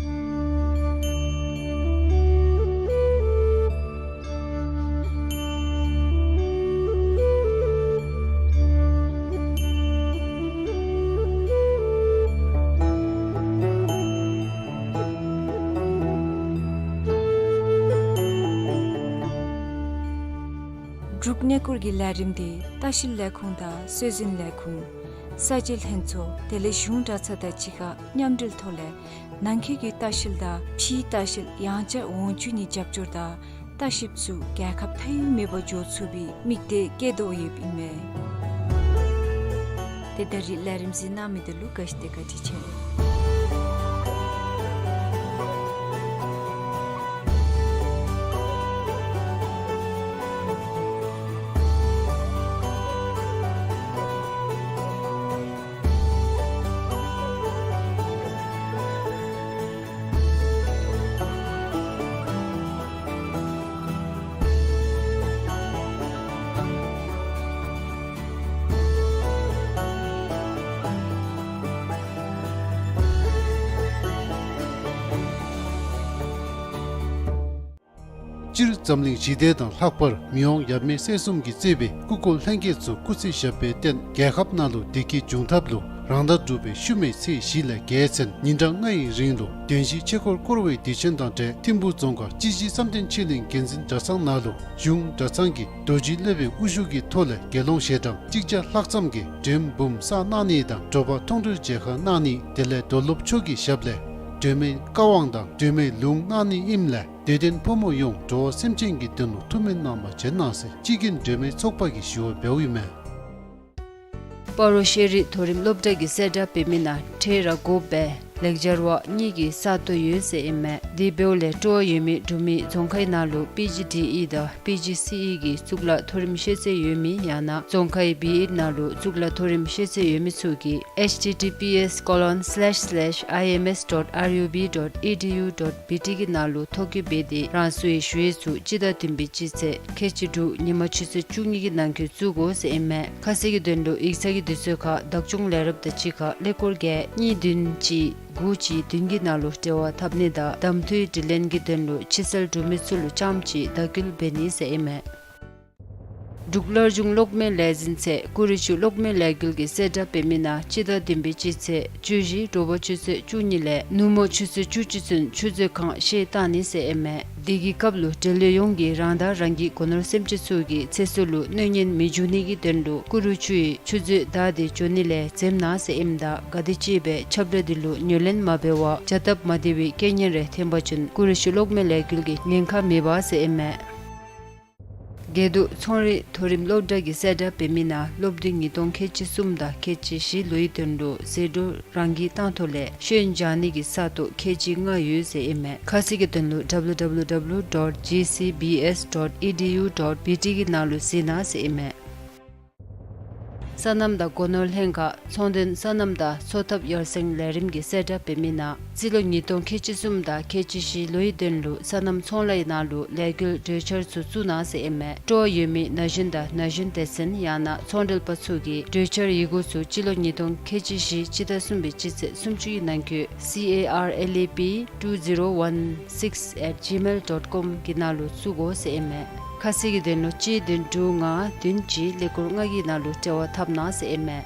འབྲུག་གནས་སྐོར་གྱི་ལས་རིམ་དེ་ལྟ་བཤལ་ལས་ཁུངས་དང་སྲོལ་འཛིན་ལས་ཁུངས། གསར་བརྗེ་ལྷན་ཚོགས་དེ་ལས་གཞུང་གྲྭ་ཚང་དང་གཅིག་ཁར་མཉམ་འབྲེལ་ཐོག་ལས་ནང་འཁོད་ཀྱི་ལྟ་བཤལ་དང་ཕྱིའི་ལྟ་བཤལ་ཡང་བསྐྱར་འོང་བཅུག་ནི་རྒྱབ་སྐྱོར་དང་ལྟ་བཤལཔ་ཚུ་རྒྱལ་ཁབ་མཐའ་དབུས་མེད་པར་འགྱོ་ཚུགས་པའི་དམིགས་གཏད་བསྐྱེད་དོ་ཡོདཔ་ཨིན་མས། ཏེ་ད་རིས་ལས་རིམ་གཟིགས་གནང་མི་དེ་ལུ་ག་ཅི་ཏེ་བཀའ་དྲིན་ཆེ། སྤྱིར་འཛམ་གླིང་ཞི་བདེ་དང་ལྷག་པར་མི་དབང་ཡབ་མེས་སྲས་གསུམ་གྱིས་གཙོས་པའི་སྐུ་འཁོར་ལྷན་རྒྱས་ཚུ་སྐུ་ཚེ་ཞབས་པད་བརྟན། རྒྱལ་ཁབ་ནང་ལུ་བདེ་སྐྱིད་འབྱུང་ཐབས་ལུ་རང་ཟླ་དྲུག་པའི་ཤུལ་མའི་ཚེས་བཞི་ལས་བརྒྱད་ཚུན་ཉིན་གྲངས་ལྔ་ཡི་རིང་ལུ་བདེན་བཞིའི་ཆོས་འཁོར་བསྐོར་བའི་དུས་ཆེན་དང་འབྲེལ་ཐིམ་ཕུག་རྫོང་ཁག་སྤྱི་གཞི་བསམ་གཏན་ཆོས་གླིང་དགེ་འཛིན་གྲྭ་ཚང་ནང་ལུ་གཞུང་གྲྭ་ཚང་གི་རྡོ་རྗེ་སློབ་དཔོན་དབུ་བཞུགས་ཀྱི་ཐོག་ལས་དགེ་སློང་ཞལ་གྲངས་གཅིག་བརྒྱ་ལྷག་ཙམ་གྱིས་མགྲོན་འབུམ་བསགས་གནང་ནི་དང་དྲོ་པ་མཐོང་གྲོལ་མཇལ་ཁ་གནང་ནི་དེ་ལས་རྡོར་སློབ་མཆོག་གི་ཞབས་ལས་སྒྲོལ་མའི་བཀའ་དབང་དང་སྒྲོལ་མའི་ལུང་གནང་ནི་ཨིནམ་ལས་དད་ལྡན་ཕོ་མོ་ཡོངས་འགྲོ་བ་སེམས་ཅན་གྱི་དོན་ལུ་ཐུགས་སྨོན་གནང་བར་བྱོན་གནང་ཟེར་སྤྱི་རྒྱུན་སྒྲོལ་མའི་ཚོགས་པ་གིས་ཞུ་བ་འབདཝ་ཨིན་མས། སྤ་རོ་ཤེས་རིག་མཐོ་རིམ་སློབ་གྲྭ་གིས་གསལ་བསྒྲགས་འབད་མི་ནང་འཕྲལ་ར་དགོ་པའི་ལེགས་སྦྱར་བ་གཉིས་ཀྱི་ས་སྟོང་ཡོད་ཟེར་ཨིན་མས། དེ་འབདཝ་ལས་སྤྲོ་བ་ཡོད་མི་འབྲུག་མི་རྫོང་ཁའི་ནང་ལུ་པི་ཇི་ཌི་ཨི་དང་པི་ཇི་སི་ཨི་གི་གཙུག་ལག་མཐོ་རིམ་ཤེས་ཚད་ཡོད་མི་ཡང་ན་རྫོང་ཁའི་བི་ཨེཌ་ནང་ལུ་གཙུག་ལག་མཐོ་རིམ་ཤེས་ཚད་ཡོད་མི་ཚུ་གིས་ཨེཆ་ཊི་ཊི་པི་ཨེསི་ཀོ་ལོན་སི་ལེཤ་སི་ལེཤ་ཨའི་ཨེམ་ཨེསི་ཌོཊ་ཨར་ཡུ་བི་ཌོཊ་ཨི་ཌི་ཡུ་ཌོཊ་བི་ཊི་གི་ནང་ལུ་ཐོ་བཀོད་འབད་དེ་རང་སོའི་ཞུ་ཡིག་ཚུ་སྤྱི་ཟླ་བདུན་པའི་སྤྱི་ཚེས་ཁལ་གཅིག་དྲུག་ཉིན་མ་ཆུ་ཚོད་བཅུ་གཉིས་ཀྱི་ནང་འཁོད་བཙུགས་དགོ་ཟེར་ཨིན་མས། ཁ་གསལ་གྱི་དོན་ལུ་ཡིག་ཚང་གི་དུས་ཚོད་ཁར་བདག་སྐྱོང་ལས་རོགསཔ་དང་གཅིག་ཁར་ཀླད་ཀོར་བརྒྱད་གཉིས་བདུན་གཅིག་དགུ་གཅིག་བདུན་གྱི་ནང་ལུ་འབྲེལ་བ་འཐབ་ནི་དང་གདམ་འཐུའི་དྲི་ལན་གྱི་དོན་ལུ་ཕྱི་སེལ་འབྲུག་མི་ཚུ་ལུ་རྐྱངམ་གཅིག་བརྡ་བསྐུལ་འབད་ནི་ཟེར་ཨིན་མས། འབྲུག་སླར་འབྱུང་གློག་མེ་ལས་འཛིན་ཚད་ཀུ་རུ་ཆུ་གློག་མེ་ལས་འགུལ་གྱི་གསལ་བསྒྲགས་འབད་མི་ནང་སྤྱི་ཟླ་བདུན་པའི་སྤྱི་ཚེས་བཅུ་བཞི་དྲོ་པ་ཆུ་ཚོད་བཅུ་གཉིས་ལས་ནུབ་མོ་ཆུ་ཚོད་བཅུ་གཅིག་ཚུན་ཆུ་མཛོད་ཁང་བཤལ་བཏང་ནི་ཟེར་ཨིན་མས། དེ་གི་སྐབས་ལུ་འབྲེལ་ཡོད་ཡོངས་ཀྱིས་རང་དང་རང་གི་སྒོ་ནོར་སེམས་ཅན་ཚུ་གི་ཚེ་སྲོག་ལུ་གནོད་ཉེན་མི་འབྱུང་ནི་གི་དོན་ལུ་ཀུ་རུ་ཆུ་ཡི་ཆུ་མཛོད་བདའ་སྟེ་འགྱོ་ནི་ལས་འཛེམ་གནང་ཟེར་ཨིནམ་ད་ག་དེ་ཅིག་སྦེ་ཁྱབ་བསྒྲགས་འདི་ལུ་ཉན་ལེན་མ་འབད་བར་བྱ་སྟབས་མ་བདེ་བའི་རྐྱེན་ངན་རེ་ཐོན་པ་ཅིན་ཀུ་རུ་ཆུ་གློག་མེ་ལས་འགུལ་གྱི་ཉེན་ཁ་མེད་པ་ཟེར་ཨིན་མས། དགེ་འདུན་ཚོང་རིག་མཐོ་རིམ་སློབ་གྲྭ་གིས་གསལ་བསྒྲགས་འབད་མི་ནང་སློབ་དུས་ཉིས་སྟོང་ཁལ་གཅིག་གསུམ་དང་ཁལ་གཅིག་བཞི་ལོའི་དོན་ལུ་ཟད་འགྲོ་རང་འགུལ་བཏང་ཐོག་ལས་ཤོན་བྱང་ནི་གི་ས་སྟོང་ཁལ་གཅིག་ལྔ་ཡོད་ཟེར་ཨིན་མས། ཁ་གསལ་གྱི་དོན་ལུ་ཌབ་ལུ་ཌབ་ལུ་ཌབ་ལུ་ཌོཊ་ཇི་སི་བི་ཨེསི་ཌོཊ་ཨི་ཌི་ཡུ་ཌོཊ་བི་ཊི་གི་ནང་ལུ་གཟིགས་གནང་ཟེར་ཨིན་མས། སོ་ནམ་དང་སྒོ་ནོར་ལྷན་ཁག་ཚོང་དོན་སོ་ནམ་དང་འཚོ་ཐབས་ཡར་སེང་ལས་རིམ་གྱིས་གསལ་བསྒྲགས་འབད་མི་ནང་རྩིས་ལོ་ཉིས་སྟོང་ཁལ་གཅིག་གསུམ་དང་ཁལ་གཅིག་བཞི་ལོའི་དོན་ལུ་སོ་ནམ་ཚོང་ལཱའི་ནང་ལུ་ལས་འགུལ་གྲོས་འཆར་ཚུ་བཙུགས་གནང་ཟེར་ཨིན་མས། སྤྲོ་བ་ཡོད་མི་ན་གཞོན་དང་ན་གཞོན་སྡེ་ཚན་ཡང་ན་ཚོང་འབྲེལ་པ་ཚུ་གིས་གྲོས་འཆར་ཡི་གུ་ཚུ་སྤྱི་ལོ་ཉིས་སྟོང་ཁལ་གཅིག་བཞི་སྤྱི་ཟླ་གསུམ་པའི་སྤྱི་ཚེས་སུམ་ཅུ་ཡི་ནང་འཁོད་སི་ཨེ་ཨར་ཨེལ་ཨེ་པི་ཊུ་ཛི་རོ་ཝན་སིགས་ཨེཊ་ཇི་མེལ་ཌོཊ་ཀོམ་གི་ནང་ལུ་བཙུགས་དགོ་ཟེར་ཨིན་མས། ཁ་གསལ་གྱི་དོན་ལུ་གཅིག་བདུན་དྲུག་ལྔ་བདུན་གཅིག་ཀླད་ཀོར་ལྔ་གི་ནང་ལུ་འབྲེལ་བ་འཐབ་གནང་ཟེར་ཨིན་མས།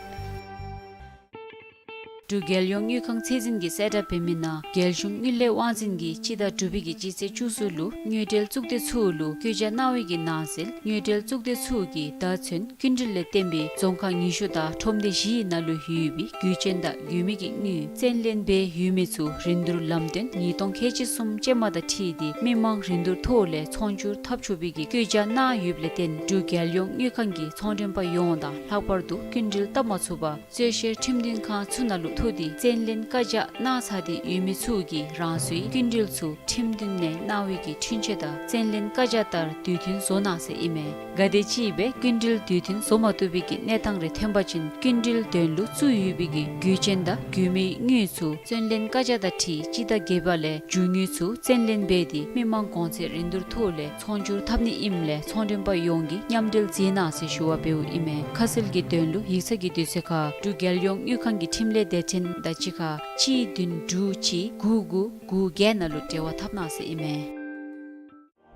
འབྲུག་རྒྱལ་ཡོངས་དངུལ་ཁང་ཚད་འཛིན་གྱིས་གསལ་བསྒྲགས་འབད་མི་ནང་རྒྱལ་གཞུང་དངུལ་ལས་དབང་འཛིན་གྱིས་སྤྱི་ཟླ་དྲུག་པའི་གི་སྤྱི་ཚེས་བཅུ་གསུམ་ལུ་དངུལ་འབྲེལ་གཙུག་སྡེ་ཚུ་ལུ་བཀོད་རྒྱ་གནང་བའི་གི་ནང་གསལ་དངུལ་འབྲེལ་གཙུག་སྡེ་ཚུ་གིས་ད་ཚུན་སྐྱིན་འགྲུལ་ལས་བརྟེན་པའི་རྫོང་ཁག་ཉི་ཤུ་དང་ཁྲོམ་སྡེ་བཞིའི་ནང་ལུ་ཡོད་པའི་དགོས་ཅན་དང་དགོས་མི་གི་དངུལ་བཙན་ལེན་འབད་ཡོད་མི་ཚུ་རིན་བསྡུར་ལམ་སྟོན་ཉིས་སྟོང་ཁལ་གཅིག་གསུམ་ཅན་མ་དང་འཁྲིལ་ཏེ་མི་མང་རིན་བསྡུར་ཐོག་ལས་ཚོང་སྒྱུར་འཐབ་ཆོག་པའི་གི་བཀོད་རྒྱ་གནང་ཡོདཔ་ལས་བརྟེན་འབྲུག་རྒྱལ་ཡོངས་དངུལ་ཁང་གིས་ཚོང་མགྲོན་པ་ཡོངས་དང་ལྷག་པར་དུ་སྐྱིན་འགྲུལ་བཏབ་མ་ཚུགས་པར་རྩོད་བཤེར་ཁྲིམས་མཐུན་ཁང་ཚུ་ནང་ལུ་ཐུག་སྟེ་བཙན་ལེན་བཀའ་རྒྱ་གནང་ཚར་ཏེ་ཡོད་མི་ཚུ་གིས་རང་སོའི་སྐྱིན་འགྲུལ་ཚུ་ཁྲིམས་མཐུན་ནས་གནང་བའི་གི་འཁྲུན་ཆོད་དང་བཙན་ལེན་བཀའ་རྒྱ་ལྟར་དུས་མཐུན་བཟོ་གནང་ཟེར་ཨིན་མས། ག་དེམ་ཅིག་སྦེ་སྐྱིན་འགྲུལ་དུས་མཐུན་བཟོ་མ་བཏུབ་པའི་གི་གནས་སྟངས་རེ་ཐོན་པ་ཅིན་སྐྱིན་འགྲུལ་དོན་ལུ་བཙུགས་ཡོད་པའི་གི་དགོས་ཅན་དང་དགོས་མིའི་དངུལ་ཚུ་བཙན་ལེན་བཀའ་རྒྱ་དང་འཁྲིལ་སྤྱི་ཟླ་བརྒྱད་པ་ལས་རྒྱུ་དངུལ་ཚུ་བཙན་ལེན་འབད་དེ་མི་མང་གོང་ཚད་རིན་བསྡུར་ཐོག་ལས་ཚོང་སྒྱུར་འཐབ་ནི་ཨིནམ་ལས་ཚོང་མགྲོན་པ་ཡོངས་ཀྱིས་མཉམ་འབྲེལ་མཛད་གནང་ཟེར་ཞུ་བ་འབདཝ་ཨིན་མས། ཁ་གསལ་གྱི་དོན་ལུ་ཡིག་ཚང་གི་དུས་ཚོད་ཁར་འབྲུག་རྒྱལ་ཡོངས་དངུལ་ཁང་གི་ཁྲིམས་ལས་སྡེ་ཚན་དང་གཅིག་ཁར་གཅིག་བདུན་དྲུག་གཅིག་དགུ་དགུ་དགུ་བརྒྱད་ནང་ལུ་འབྲེལ་བ་འཐབ་གནང་ཟེར་ཨིན་མས།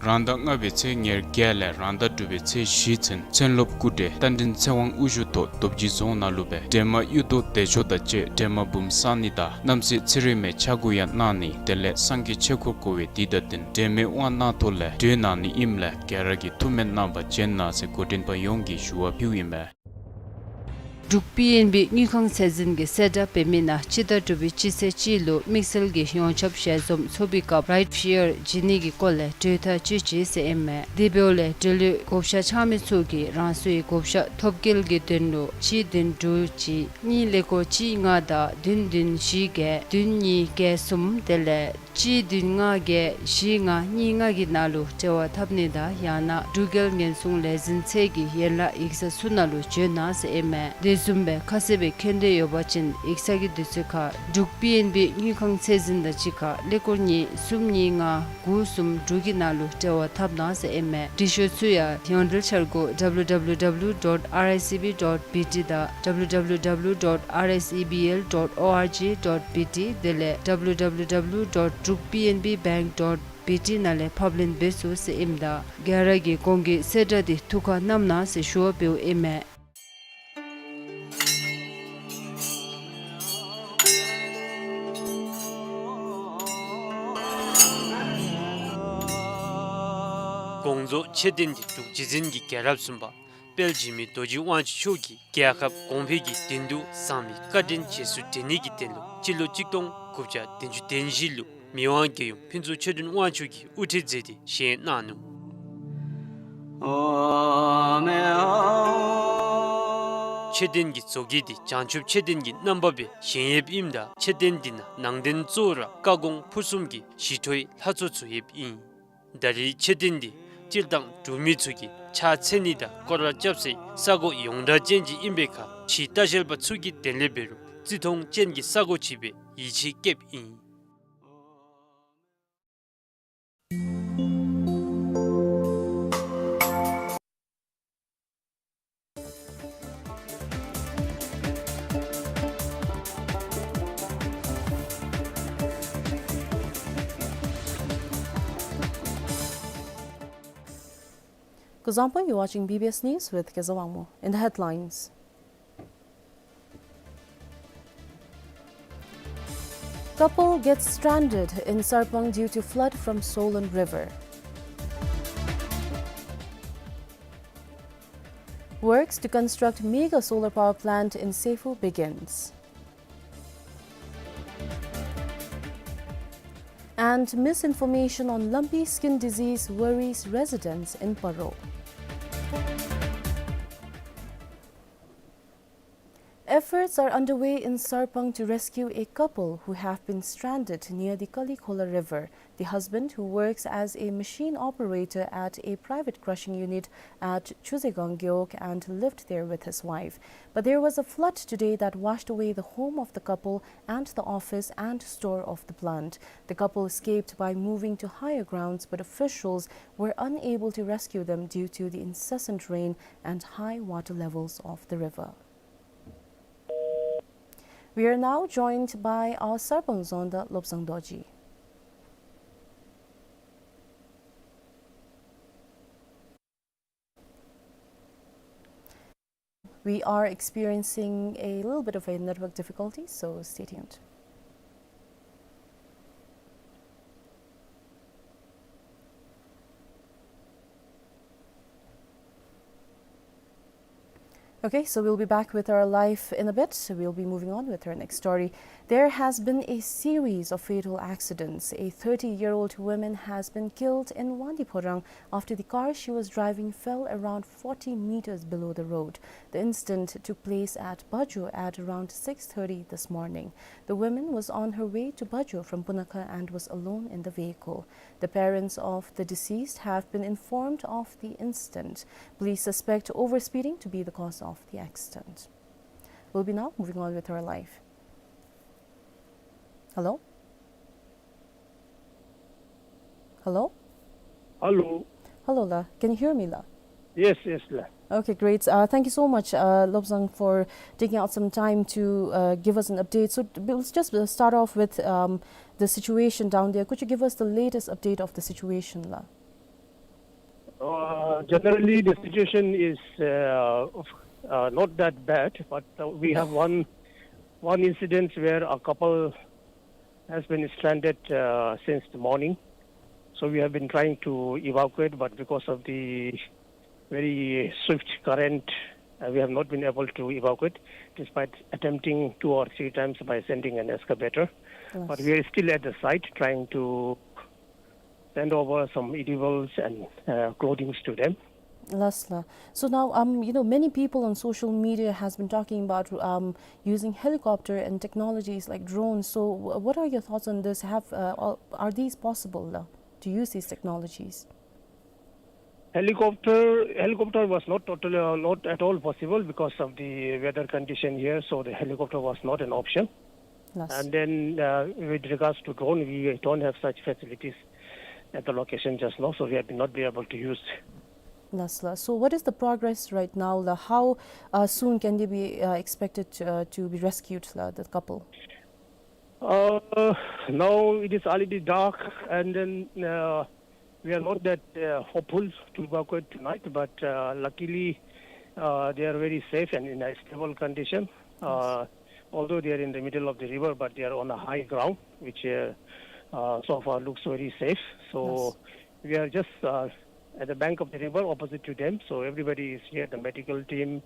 རང་ཟླ་ལྔ་པའི་ཚེས་ཉེར་བརྒྱད་ལས་རང་ཟླ་དྲུག་པའི་ཚེས་བཞི་ཚུན་མཚན་སློབ་སྐུལ་འདྲེན་རྟ་མགྲིན་ཚེ་དབང་དབུ་བཞུགས་ཐོག་རྡོ་རྗེ་རྫོང་ནང་ལུ་སྦེ་སྒྲོལ་མ་གཡུ་ཐོག་བདེ་མཆོག་དང་བཅས་སྒྲོལ་མ་འབུམ་བསང་ནི་དང་རྣམ་སྲས་ཚེ་རིང་མའི་ཕྱག་སྐོར་ཡང་གནང་ནི་དེ་ལས་སངས་རྒྱས་ཆོས་འཁོར་བསྐོར་བའི་འདི་དང་བསྟུན་སྒྲོལ་མའི་དབང་གནང་ཐོག་ལས་གྲོལ་གནང་ནི་ཨིནམ་ལས་ག་ར་གིས་ཐུགས་སྨོན་གནང་བར་བྱོན་གནང་ཟེར་འགོ་འདྲེན་པ་ཡོངས་ཀྱིས་ཞུ་བ་ཕུལཝ་ཨིན་མས། འབྲུག་པི་ཨེན་བི་དངུལ་ཁང་ཚད་འཛིན་གྱིས་གསལ་བསྒྲགས་འབད་མི་ནང་སྤྱི་ཟླ་དྲུག་པའི་སྤྱི་ཚེས་གཅིག་ལུ་དམིགས་བསལ་གྱི་ཡོངས་ཁྱབ་ཞལ་འཛོམས་ཚོགས་པའི་སྐབས་རའིཊ་ཕི་ཡར་བྱིན་ནི་གི་སྐོར་ལས་གྲོས་ཐག་བཅད་ཅི་ཟེར་ཨིན་མས། དེ་འབདཝ་ལས་འབྲེལ་ཡོད་བགོ་བཤའ་འཆང་མི་ཚུ་གིས་རང་སོའི་བགོ་བཤའ་ཐོབ་སྐལ་གྱི་དོན་ལུ་གཅིག་བདུན་དྲུག་གཅིག་གཉིས་ཀླད་ཀོར་གཅིག་ལྔ་དང་བདུན་བདུན་བཞི་བརྒྱད་བདུན་གཉིས་བརྒྱད་གསུམ་དེ་ལས་གཅིག་བདུན་ལྔ་བརྒྱད་བཞི་ལྔ་གཉིས་ལྔ་གི་ནང་ལུ་འབྲེལ་བ་འཐབ་ནི་དང་ཡང་ན་འབྲུག་རྒྱལ་ཉེན་སྲུང་ལས་འཛིན་ཚད་ཀྱི་ཡན་ལག་ཡིག་ཚང་ཚུ་ནང་ལུ་བྱོན་གནང་ཟེར་ཨིན་མས། དེ་བཟུམ་སྦེ་ཁ་གསལ་སྦེ་མཁྱེན་འདོད་ཡོད་པ་ཅིན་ཡིག་ཚང་གི་དུས་ཚོད་ཁར་འབྲུག་པི་ཨེན་བི་དངུལ་ཁང་ཚད་འཛིན་དང་གཅིག་ཁར་ཀླད་ཀོར་གཉིས་གསུམ་གཉིས་ལྔ་དགུ་གསུམ་དྲུག་གི་ནང་ལུ་འབྲེལ་བ་འཐབ་གནང་ཟེར་ཨིན་མས། འབྲི་ཤོག་ཚུ་ཡང་ཡོངས་འབྲེལ་འཆར་སྒོ་www dot ricb dot bt དང་www dot risebl dot org dot bt དེ་ལས་www dot drukpnbbank dot bt ནང་ལས་ཕབ་ལེན་འབད་ཚུགས་ཟེར་ཨིནམ་ད་ག་ར་གིས་གོང་གི་གསལ་བསྒྲགས་འདི་ཐུགས་ཁར་བསྣམ་གནང་ཟེར་ཞུ་བ་འབདཝ་ཨིན་མས། དགོངས་རྫོགས་མཆོད་རྟེན་འདི་འབྲུག་རྗེ་བཙུན་གྱི་རྒྱལ་རབས་གསུམ་པ་དཔལ་འཇིགས་མེད་རྡོ་རྗེ་དབང་ཕྱུག་མཆོག་གིས་རྒྱལ་ཁབ་གོང་འཕེལ་གྱི་དོན་དུ་བཟང་མི་བཀའ་དྲིན་རྗེས་སུ་དྲན་ནི་གི་དོན་ལུ་སྤྱི་ལོ་གཅིག་སྟོང་དགུ་བརྒྱ་བདུན་ཅུ་དོན་བཞི་ལུ་མི་དབང་རྒྱལ་ཡུམ་ཕུན་ཚོགས་ཆོས་སྒྲོན་དབང་ཕྱུག་གིས་དབུ་ཁྲིད་མཛད་དེ་བཞེངས་གནང་ནུག། མཆོད་རྟེན་གྱི་བཟོ་བཀོད་འདི་བྱང་ཆུབ་མཆོད་རྟེན་གྱི་རྣམ་པ་སྦེ་བཞེངས་ཡོདཔ་ཨིནམ་ད་མཆོད་རྟེན་འདི་ནང་ནང་རྟེན་གཙོ་བོ་ར་བཀའ་དགོངས་ཕུར་གསུམ་གྱི་ཞི་ཁྲོའི་ལྷ་ཚོགས་ཚུ་ཡོདཔ་ཨིན། ད་རེས་མཆོད་རྟེན་འདི་སྤྱིར་བཏང་འབྲུག་མི་ཚུ་གིས་ཕྱག་འཚལ་ནི་དང་སྐོར་ར་རྐྱབ་སའི་ས་གོ་ཡོངས་གྲགས་ཅན་ཅིག་ཨིན་པའི་ཁར་ཕྱི་ལྟ་བཤལ་པ་ཚུ་གི་དོན་ལས་འབད་རུང་བརྩི་མཐོང་ཅན་གྱི་ས་གོ་ཅིག་སྦེ་ཡིད་ཆེས་བསྐྱེདཔ་ཨིན། Kuzuzangpo, you're watching B B S News with Kezawangmo. In the headlines, couple gets stranded in Sarpang due to flood from swollen river. Works to construct mega solar power plant in Seyfu begins. And misinformation on lumpy skin disease worries residents in Paro. Efforts are underway in Sarpang to rescue a couple who have been stranded near the Kalikhola River. The husband, who works as a machine operator at a private crushing unit at Chuzegang Gewog, and lived there with his wife. But there was a flood today that washed away the home of the couple and the office and store of the plant. The couple escaped by moving to higher grounds, but officials were unable to rescue them due to the incessant rain and high water levels of the river. We are now joined by our Sarpang Zonda, Lobsang Dorji. We are experiencing a little bit of a network difficulty, so stay tuned. Okay, so we'll be back with our live in a bit. We'll be moving on with our next story. There has been a series of fatal accidents. A thirty-year-old woman has been killed in Wangdue Phorang after the car she was driving fell around forty meters below the road. The incident took place at Bajo at around six thirty this morning. The woman was on her way to Bajo from Punakha and was alone in the vehicle. The parents of the deceased have been informed of the incident. Police suspect overspeeding to be the cause of the accident. We'll be now moving on with our live. Hello? Hello? Hello. Hello, la. Can you hear me, la? Yes, yes, la. Okay, great. Uh, thank you so much, uh, Lobsang, for taking out some time to, uh, give us an update. So, t-, we'll just, uh, start off with, um, the situation down there. Could you give us the latest update of the situation, la? Uh, generally, the situation is, uh, of, uh, not that bad, but, uh, we have one, one incident where a couple has been stranded, uh, since the morning. So we have been trying to evacuate, but because of the very swift current, uh, we have not been able to evacuate, despite attempting two or three times by sending an excavator. Yes. But we are still at the site trying to send over some edibles and, uh, clothings to them. Last la. So now, um, you know, many people on social media has been talking about, um, using helicopter and technologies like drones. So, wh-, what are your thoughts on this? Have, uh, are, are these possible, la, to use these technologies? Helicopter, helicopter was not totally, uh, not at all possible because of the weather condition here. So the helicopter was not an option. Yes. And then, uh, with regards to drone, we don't have such facilities at the location just now, so we have not been able to use. Yes, la. So what is the progress right now, la? How, uh, soon can they be, uh, expected, uh, to be rescued, la, the couple? Uh, now it is already dark, and then, uh, we are not that, uh, hopeful to evacuate tonight, but, uh, luckily, uh, they are very safe and in a stable condition. Yes. Uh, although they are in the middle of the river, but they are on a high ground, which, uh, uh, so far looks very safe. So, yes, we are just, uh, at the bank of the river opposite to them. So everybody is here, the medical team,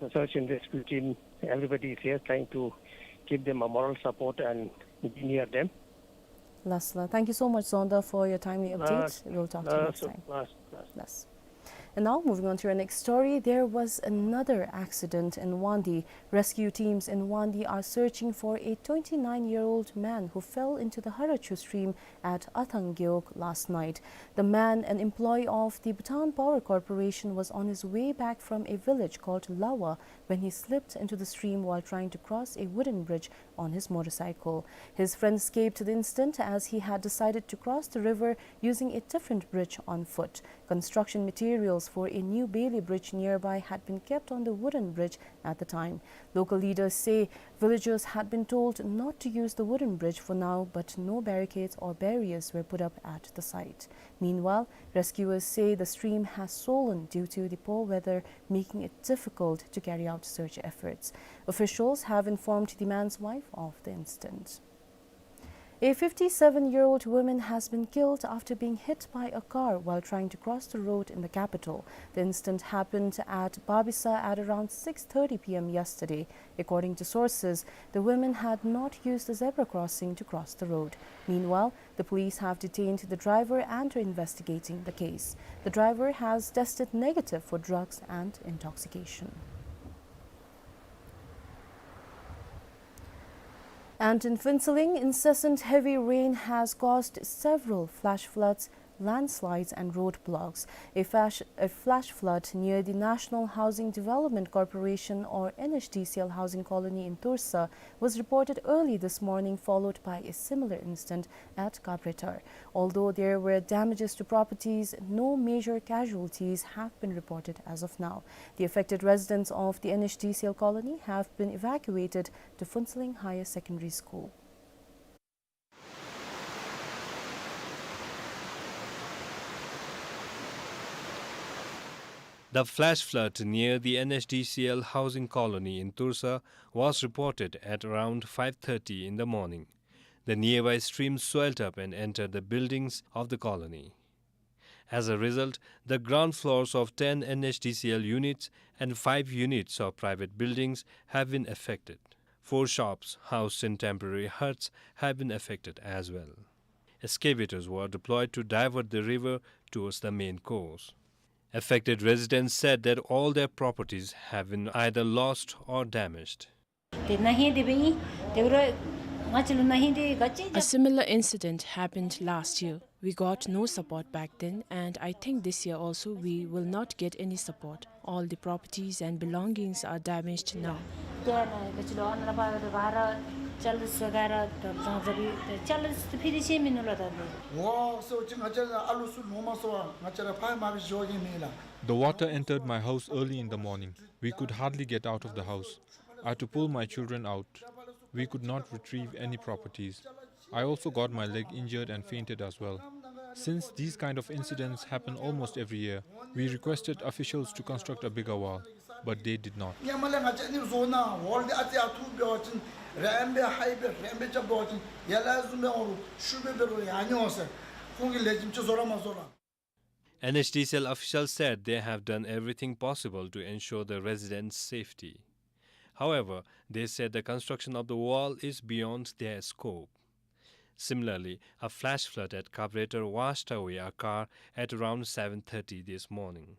the search and rescue team, everybody is here trying to give them a moral support and be near them. Last la. Thank you so much, Zonda, for your timely update. Last, we'll talk to you last, next time. Last, last. Last. And now, moving on to our next story, there was another accident in Wangdue. Rescue teams in Wangdue are searching for a twenty-nine-year-old man who fell into the Harachu stream at Athang Gewog last night. The man, an employee of the Bhutan Power Corporation, was on his way back from a village called Lawa when he slipped into the stream while trying to cross a wooden bridge on his motorcycle. His friend escaped the incident as he had decided to cross the river using a different bridge on foot. Construction materials for a new Bailey bridge nearby had been kept on the wooden bridge at the time. Local leaders say villagers had been told not to use the wooden bridge for now, but no barricades or barriers were put up at the site. Meanwhile, rescuers say the stream has swollen due to the poor weather, making it difficult to carry out search efforts. Officials have informed the man's wife of the incident. A fifty-seven-year-old woman has been killed after being hit by a car while trying to cross the road in the capital. The incident happened at Babisa at around six thirty p m yesterday. According to sources, the woman had not used the zebra crossing to cross the road. Meanwhile, the police have detained the driver and are investigating the case. The driver has tested negative for drugs and intoxication. And in Phuentsholing, incessant heavy rain has caused several flash floods, landslides and roadblocks. A flash, a flash flood near the National Housing Development Corporation or N H D C L housing colony in Torsha was reported early this morning, followed by a similar incident at Kapretar. Although there were damages to properties, no major casualties have been reported as of now. The affected residents of the N H D C L colony have been evacuated to Phuentsholing Higher Secondary School. The flash flood near the N H D C L housing colony in Tulsa was reported at around five thirty in the morning. The nearby stream swelled up and entered the buildings of the colony. As a result, the ground floors of ten N H D C L units and five units of private buildings have been affected. Four shops housed in temporary huts have been affected as well. Excavators were deployed to divert the river towards the main course. Affected residents said that all their properties have been either lost or damaged. དེ་ན་ཧིང་དེ་སྦེ་ཨིན། དེ་རུང་ང་བཅས་ལུ་ན་ཧིང་དེ་ག་ཅི། A similar incident happened last year. We got no support back then, and I think this year also we will not get any support. All the properties and belongings are damaged now. དེ་ནང་ག་ཅི་ལོ་ཨ་ནཱ་ཕར་ག་ར་ཅ་ལུ་སོ་ག་ར་ད་བཟང་ཟ་བི་ད་ཅ་ལུ་སུ་ཕི་དེ་ཤེས་མི་ནུག་ལགས་ད་དེ། ཝའོ་སོ་ཅི་ང་བཅས་ཨ་ལུ་ཚུ་ལོང་མ་སོང་བར་ང་བཅས་ར་ཕར་མར་བཞག་གེ་མེད་ལགས། The water entered my house early in the morning. We could hardly get out of the house. I had to pull my children out. We could not retrieve any properties. I also got my leg injured and fainted as well. Since these kind of incidents happen almost every year, we requested officials to construct a bigger wall, but they did not. ཉེ་མ་ལས་ང་བཅས་ནི་བཟོ་ན་ཝོལ་འདི་ཨ་ཙི་ཨ་ཐུར་འབད་བ་ཅིན་རན་པའི་ཧའི་སྦེ་རན་པའི་རྐྱབ་འབད་བ་ཅིན་ཡར་ལས་བཟུང་འབད་འོང་རུང་ཤུགས་སྦེ་འབད་རུང་ཡར་ཉོ་ཟེར། ཁོང་གིས་ལེགས་ཤོམ་ཅིག་བཟོ་ར་མ་བཟོ་ར། N H D C L officials said they have done everything possible to ensure the residents' safety. However, they said the construction of the wall is beyond their scope. Similarly, a flash flood at Kabretar washed away a car at around seven thirty this morning.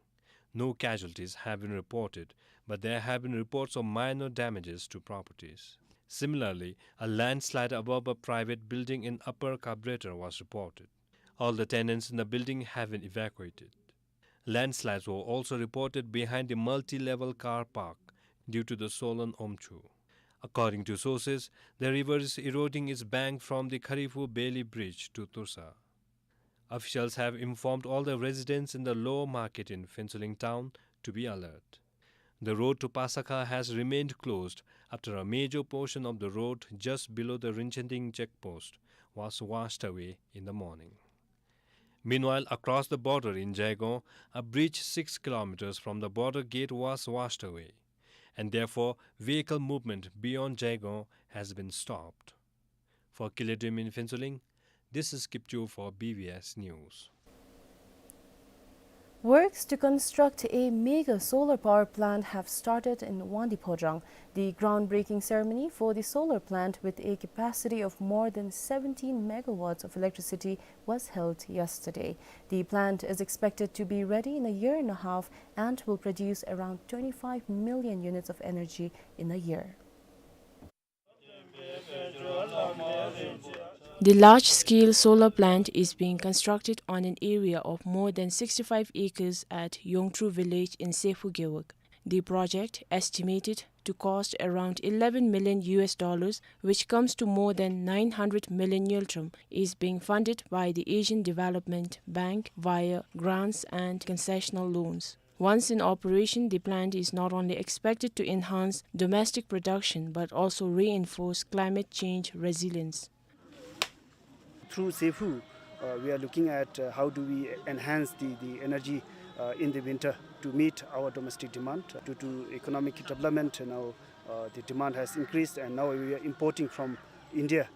No casualties have been reported, but there have been reports of minor damages to properties. Similarly, a landslide above a private building in Upper Kabretar was reported. All the tenants in the building have been evacuated. Landslides were also reported behind the multi-level car park due to the swollen Omchu. According to sources, the river is eroding its bank from the Kharifu Bailey Bridge to Tulsa. Officials have informed all the residents in the Lower Market in Phuentsholing town to be alert. The road to Pasakha has remained closed after a major portion of the road just below the Rinchending check post was washed away in the morning. Meanwhile, across the border in Jaigong, a bridge six kilometers from the border gate was washed away, and therefore vehicle movement beyond Jaigong has been stopped. For Kile Dream in Phuentsholing, this is Kipchoo for B B S News. Works to construct a mega solar power plant have started in Wangdi Phodrang. The groundbreaking ceremony for the solar plant, with a capacity of more than seventeen megawatts of electricity, was held yesterday. The plant is expected to be ready in a year and a half and will produce around twenty-five million units of energy in a year. The large-scale solar plant is being constructed on an area of more than sixty-five acres at Yongtru village in Sephu Gewog. The project, estimated to cost around eleven million U S dollars, which comes to more than nine hundred million ngultrum, is being funded by the Asian Development Bank via grants and concessional loans. Once in operation, the plant is not only expected to enhance domestic production but also reinforce climate change resilience. Through Sephu, uh, we are looking at, uh, how do we enhance the, the energy, uh, in the winter to meet our domestic demand. Due to economic development, now, uh, the demand has increased, and now we are importing from India.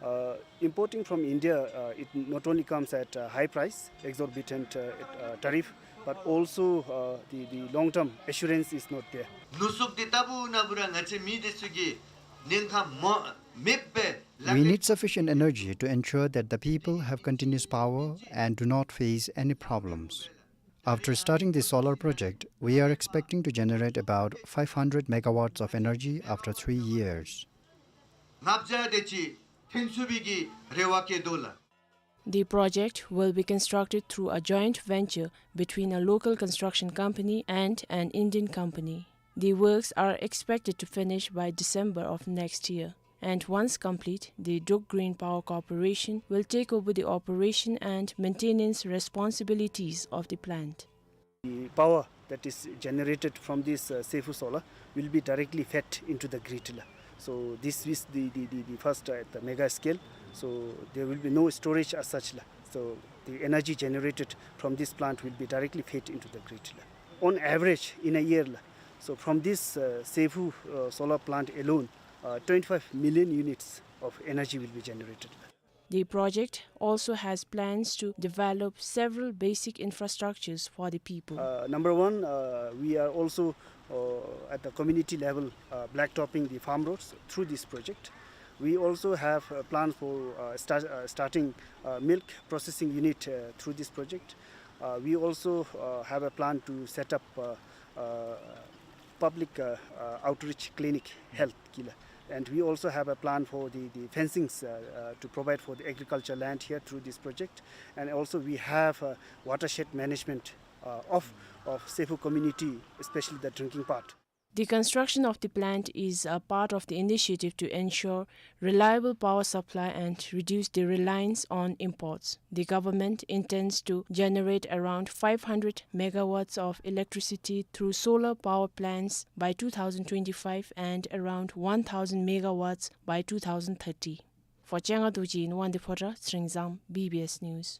Uh, importing from India, uh, it not only comes at a high price, exorbitant, uh, uh, tariff, but also, uh, the, the long-term assurance is not there. ནུ་གསུབ་འདི་ལྟ་བུ་ན་བུ་ར་ང་བཅས་མི་འདི་ཚུ་གིས་ཉེན་ཁ་མ་མེདཔ་སྦེ་ལག་ལེན། We need sufficient energy to ensure that the people have continuous power and do not face any problems. After starting the solar project, we are expecting to generate about five hundred megawatts of energy after three years. ལྔ་བརྒྱ་དེ་ཅིག་ཐོན་ཚུགས་པའི་གི་རེ་བ་བསྐྱེད་དོ་ལགས། The project will be constructed through a joint venture between a local construction company and an Indian company. The works are expected to finish by December of next year, and once complete, the Druk Green Power Corporation will take over the operation and maintenance responsibilities of the plant. The power that is generated from this, uh, Sephu solar will be directly fed into the grid la. So this is the, the, the, the first, uh, at the mega scale. So there will be no storage as such la. So the energy generated from this plant will be directly fed into the grid la. On average in a year la. So from this, uh, Sephu, uh, solar plant alone, uh, twenty-five million units of energy will be generated. The project also has plans to develop several basic infrastructures for the people. Uh, number one, uh, we are also, uh, at the community level, uh, blacktopping the farm roads through this project. We also have a plan for, uh, start, uh, starting, uh, milk processing unit, uh, through this project. Uh, we also, uh, have a plan to set up, uh, uh, public, uh, uh, outreach clinic health kila. And we also have a plan for the, the fencings, uh, uh, to provide for the agriculture land here through this project. And also we have, uh, watershed management, uh, of, of Sephu community, especially the drinking part. The construction of the plant is a part of the initiative to ensure reliable power supply and reduce the reliance on imports. The government intends to generate around five hundred megawatts of electricity through solar power plants by two thousand twenty-five and around one thousand megawatts by two thousand thirty. For Chenga Dorji in Wangdue Phodrang, Tshering Zam, B B S News.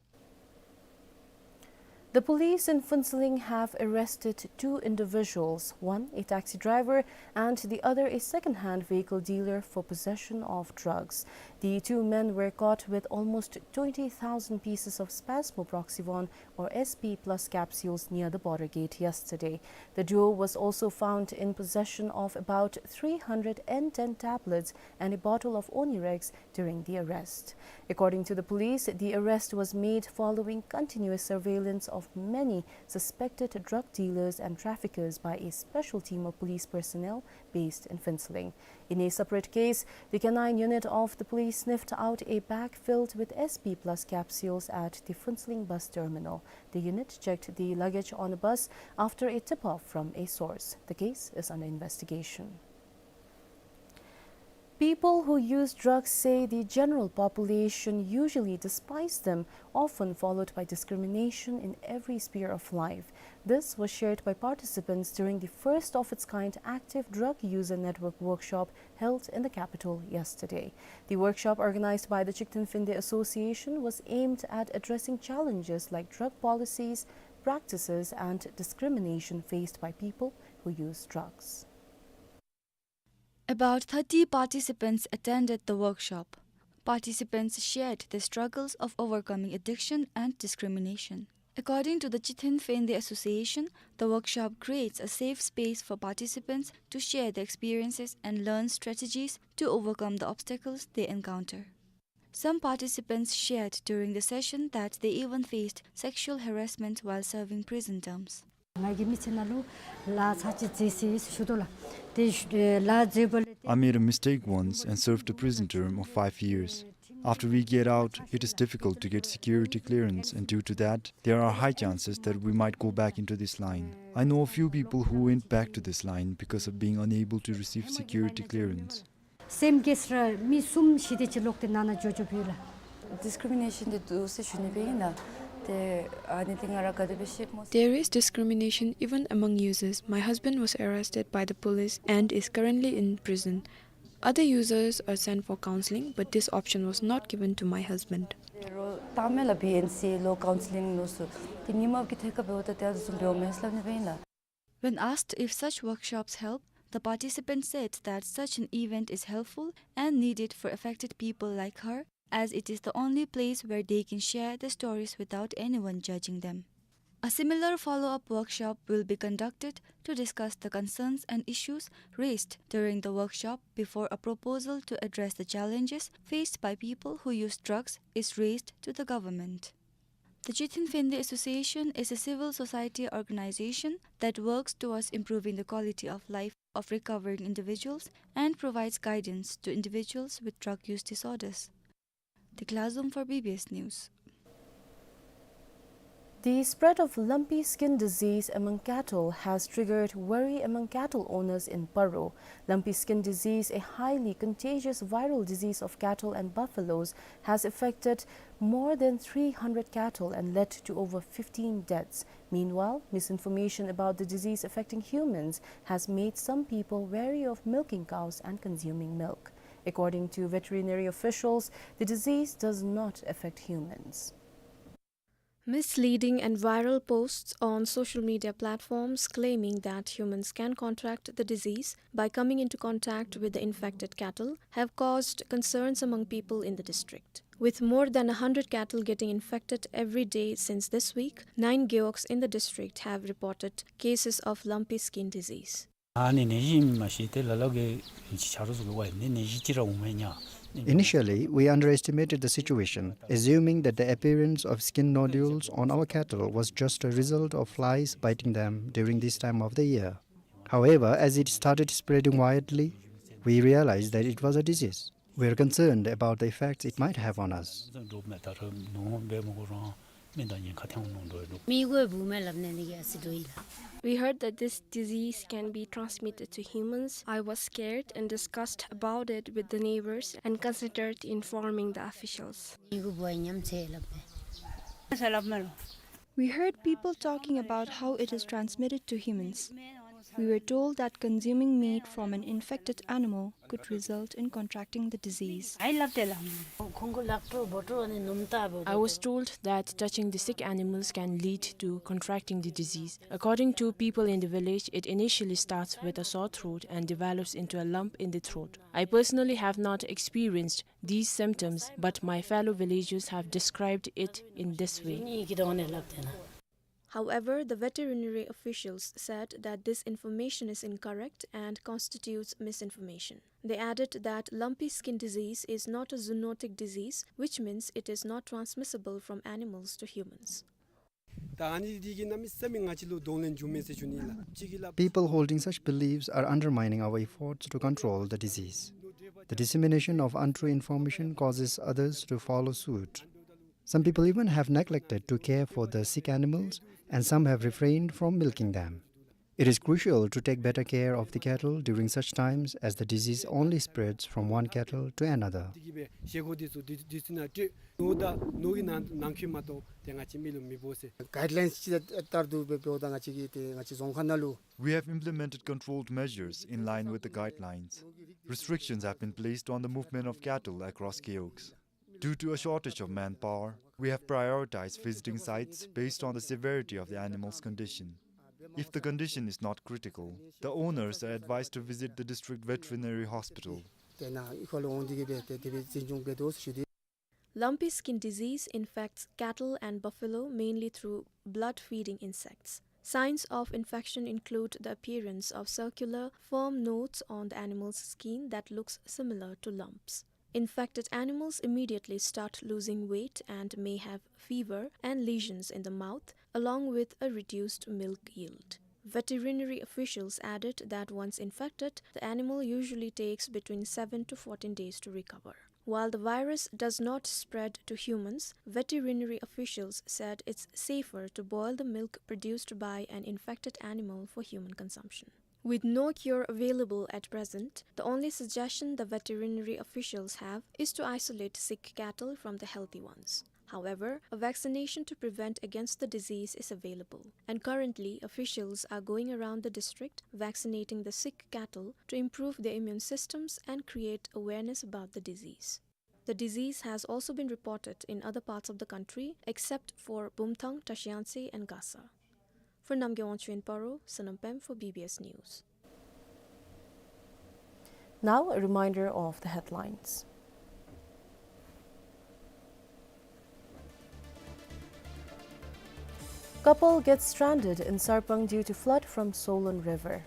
The police in Phuentsholing have arrested two individuals, one a taxi driver and the other a second-hand vehicle dealer, for possession of drugs. The two men were caught with almost twenty thousand pieces of spasmoproxivon or S P plus capsules near the border gate yesterday. The duo was also found in possession of about three hundred N ten tablets and a bottle of Onirex during the arrest. According to the police, the arrest was made following continuous surveillance of many suspected drug dealers and traffickers by a special team of police personnel based in Phuentsholing. In a separate case, the canine unit of the police sniffed out a bag filled with S P plus capsules at the Phuentsholing bus terminal. The unit checked the luggage on a bus after a tip-off from a source. The case is under investigation. People who use drugs say the general population usually despise them, often followed by discrimination in every sphere of life. This was shared by participants during the first of its kind Active Drug User Network workshop held in the capital yesterday. The workshop, organized by the Chigthen Phende Association, was aimed at addressing challenges like drug policies, practices, and discrimination faced by people who use drugs. About thirty participants attended the workshop. Participants shared the struggles of overcoming addiction and discrimination. According to the Chigthen Phende Association, the workshop creates a safe space for participants to share their experiences and learn strategies to overcome the obstacles they encounter. Some participants shared during the session that they even faced sexual harassment while serving prison terms. ང་གིས་མི་ཚེ་ནང་ལུ་ལཱ་ཚར་གཅིག་མཛད་ཟེར་ཞུ་དོ་ལགས། དེ་ཞུ་ལཱ་མཛད་པ་ལས། I made a mistake once and served a prison term of five years. After we get out, it is difficult to get security clearance, and due to that, there are high chances that we might go back into this line. I know a few people who went back to this line because of being unable to receive security clearance. སེམས་བསྐྱེད་ཟེར་མི་གསུམ་ཞི་བདེ་ཅིག་ལོག་སྟེ་ནང་ན་འགྱོ་འགྱོཝ་ཡོད་ལགས། Discrimination འདི་འདུག་ཟེར་ཞུ་ནི་སྦེ་ཨིན་ལགས། ཏེ་ཨ་ནི་འདི་ང་ར་ག་དེ་སྦེ་ཤེས་སྨོ་ཟེར། There is discrimination even among users. My husband was arrested by the police and is currently in prison. Other users are sent for counseling, but this option was not given to my husband. རོགས་བཏངམ་མས་ལགས། བི་ཨེན་སི་ལོག་ཀའུན་སི་ལིང་ལུ་སོགས། ཏེ་ཉིནམ་གི་ཐད་ཁར་འབདཝ་ད་ཏེ་ཨ་ནི་བཟུམ་འབདཝ་མས་ཟེར་སླབ་ནི་སྦེ་ཨིན་ལགས། When asked if such workshops help, the participants said that such an event is helpful and needed for affected people like her, as it is the only place where they can share their stories without anyone judging them. A similar follow-up workshop will be conducted to discuss the concerns and issues raised during the workshop before a proposal to address the challenges faced by people who use drugs is raised to the government. The Chigthen Phende Association is a civil society organization that works towards improving the quality of life of recovering individuals and provides guidance to individuals with drug use disorders. Dikla Zum for B B S News. The spread of lumpy skin disease among cattle has triggered worry among cattle owners in Paro. Lumpy skin disease, a highly contagious viral disease of cattle and buffaloes, has affected more than three hundred cattle and led to over fifteen deaths. Meanwhile, misinformation about the disease affecting humans has made some people wary of milking cows and consuming milk. According to veterinary officials, the disease does not affect humans. Misleading and viral posts on social media platforms claiming that humans can contract the disease by coming into contact with the infected cattle have caused concerns among people in the district. With more than a hundred cattle getting infected every day since this week, nine gewogs in the district have reported cases of lumpy skin disease. ཨ་ནི་ནད་གཞི་ཨིནམ་མ་ཤེས་ཏེ་ལ་ལོ་གིས་ཆ་རོགས་ཚུ་གིས་ཝའི་ནད་གཞི་ཅིག་ར་འོང་མས་ཉ། Initially, we underestimated the situation, assuming that the appearance of skin nodules on our cattle was just a result of flies biting them during this time of the year. However, as it started spreading widely, we realized that it was a disease. We are concerned about the effects it might have on us. མི་གོ་བུ་མེ་ལབ་ནས་ནི་གི་ཨ་སི་འགྲོ་ཡི་ལ། We heard that this disease can be transmitted to humans. I was scared and discussed about it with the neighbors and considered informing the officials. མི་གོ་བུ་ཨ་ཉམས་ཚེ་ལབ་པས། We heard people talking about how it is transmitted to humans. We were told that consuming meat from an infected animal could result in contracting the disease. I was told that touching the sick animals can lead to contracting the disease. According to people in the village, it initially starts with a sore throat and develops into a lump in the throat. I personally have not experienced these symptoms, but my fellow villagers have described it in this way. However, the veterinary officials said that this information is incorrect and constitutes misinformation. They added that lumpy skin disease is not a zoonotic disease, which means it is not transmissible from animals to humans. ད་ཨ་ནི་འདི་གིས་གནམ་མེད་ས་མེད་ང་བཅས་ལུ་གདོང་ལེན་བྱུང་མས་ཟེར་ཞུ་ནི་ལགས། གཅིག་གིས་ལགས། People holding such beliefs are undermining our efforts to control the disease. The dissemination of untrue information causes others to follow suit. Some people even have neglected to care for the sick animals, and some have refrained from milking them. It is crucial to take better care of the cattle during such times, as the disease only spreads from one cattle to another. འདི་གིས་སྦེ་བཞེས་སྒོ་འདི་ཚུ་འདི་འདི་ཚུ་ནང་སྤྲོད། ནོར་དང་ནོར་གྱི་ནང་ནང་འཁོད་མ་གཏོགས་ཏེ་ང་བཅས་མི་ལུ་མི་ཕོག་ཟེར། གའིཌ་ལའིནསི་ཅིག་ལྟར་དུ་འབདཝ་ད་ང་བཅས་ཀྱིས་ཏེ་ང་བཅས་རྫོང་ཁག་ནང་ལུ། We have implemented controlled measures in line with the guidelines. Restrictions have been placed on the movement of cattle across gewogs. Due to a shortage of manpower, we have prioritized visiting sites based on the severity of the animal's condition. If the condition is not critical, the owners are advised to visit the district veterinary hospital. ཏེ་ནཱ་ཨི་ཁོ་ལུ་འོང་འདི་གིས་སྦེ་ཏེ་དེ་སྦེ་འཛིན་སྐྱོང་འབད་དོ་ཟེར་ཞུ་སྟེ། Lumpy skin disease infects cattle and buffalo mainly through blood-feeding insects. Signs of infection include the appearance of circular, firm nodes on the animal's skin that looks similar to lumps. Infected animals immediately start losing weight and may have fever and lesions in the mouth, along with a reduced milk yield. Veterinary officials added that once infected, the animal usually takes between seven to fourteen days to recover. While the virus does not spread to humans, veterinary officials said it's safer to boil the milk produced by an infected animal for human consumption. With no cure available at present, the only suggestion the veterinary officials have is to isolate sick cattle from the healthy ones. However, a vaccination to prevent against the disease is available, and currently officials are going around the district vaccinating the sick cattle to improve their immune systems and create awareness about the disease. The disease has also been reported in other parts of the country except for Bumthang, Trashiyangtse and Gasa. For Namgay Wangchuk in Paro, Sonam Pem for B B S News. Now, a reminder of the headlines. Couple gets stranded in Sarpang due to flood from Solon River.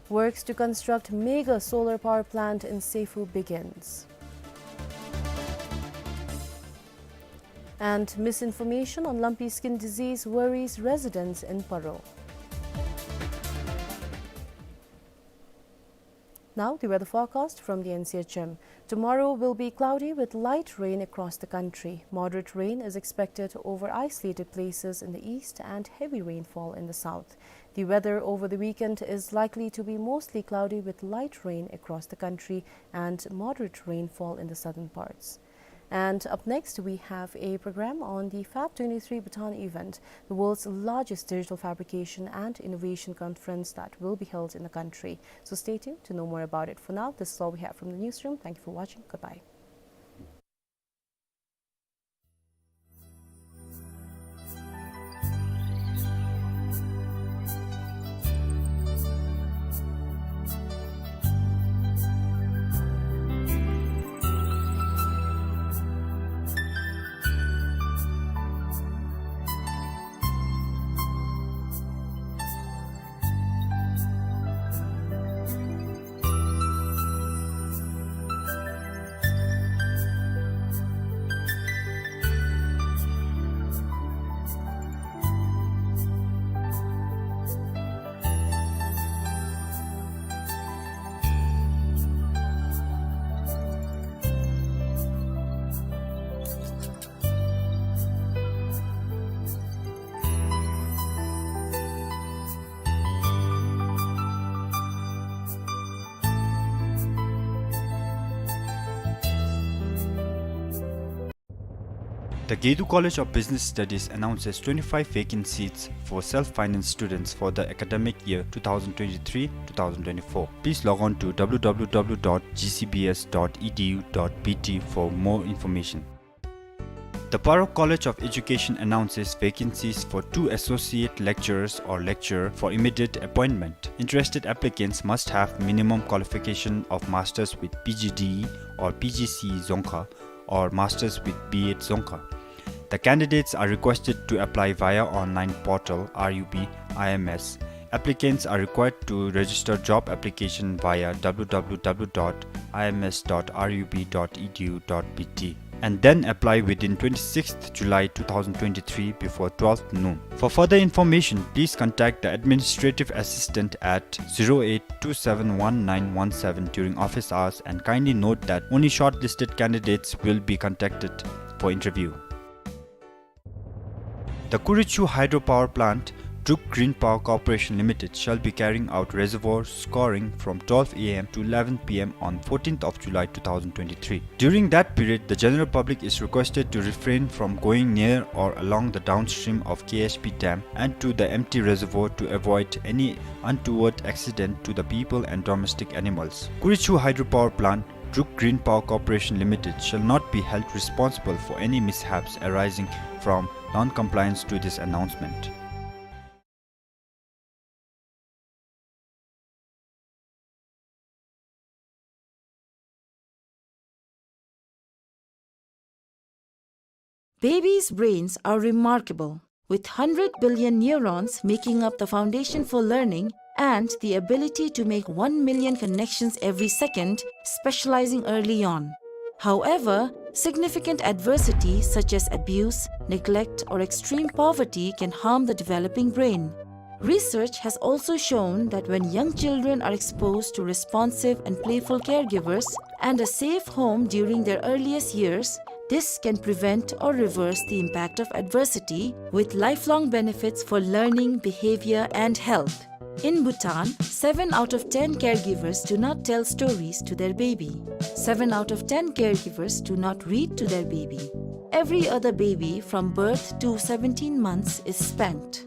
Works to construct mega solar power plant in Seyfu begins. And misinformation on lumpy skin disease worries residents in Paro. Now, the weather forecast from the N C H M. Tomorrow will be cloudy with light rain across the country. Moderate rain is expected over isolated places in the east and heavy rainfall in the south. The weather over the weekend is likely to be mostly cloudy with light rain across the country and moderate rainfall in the southern parts. And up next, we have a program on the Fab twenty-three Bhutan event, the world's largest digital fabrication and innovation conference that will be held in the country. So stay tuned to know more about it. For now, this is all we have from the newsroom. Thank you for watching. Goodbye. The Gedu College of Business Studies announces twenty-five vacant seats for self-finance students for the academic year two thousand twenty-three two thousand twenty-four. Please log on to w w w dot g c b s dot e d u dot b t for more information. The Paro College of Education announces vacancies for two associate lecturers or lecturer for immediate appointment. Interested applicants must have minimum qualification of masters with P G D E or P G C E Dzongkha or masters with B Ed Dzongkha. The candidates are requested to apply via online portal R U B I M S. Applicants are required to register job application via w w w dot i m s dot r u b dot e d u dot b t and then apply within twenty-sixth July two thousand twenty-three before twelve noon. For further information, please contact the administrative assistant at zero eight two seven one nine one seven during office hours, and kindly note that only shortlisted candidates will be contacted for interview. The Kurichu Hydropower Plant, Druk Green Power Corporation Limited, shall be carrying out reservoir scoring from twelve a m to eleven p m on fourteenth of July two thousand twenty-three. During that period, the general public is requested to refrain from going near or along the downstream of K H P dam and to the empty reservoir to avoid any untoward accident to the people and domestic animals. Kurichu Hydropower Plant, Druk Green Power Corporation Limited shall not be held responsible for any mishaps arising from non-compliance to this announcement. Babies' brains are remarkable, with hundred billion neurons making up the foundation for learning and the ability to make one million connections every second, specializing early on. However, significant adversity such as abuse, neglect, or extreme poverty can harm the developing brain. Research has also shown that when young children are exposed to responsive and playful caregivers and a safe home during their earliest years, this can prevent or reverse the impact of adversity, with lifelong benefits for learning, behavior, and health. In Bhutan, seven out of ten caregivers do not tell stories to their baby. Seven out of ten caregivers do not read to their baby. Every other baby from birth to seventeen months is spanked.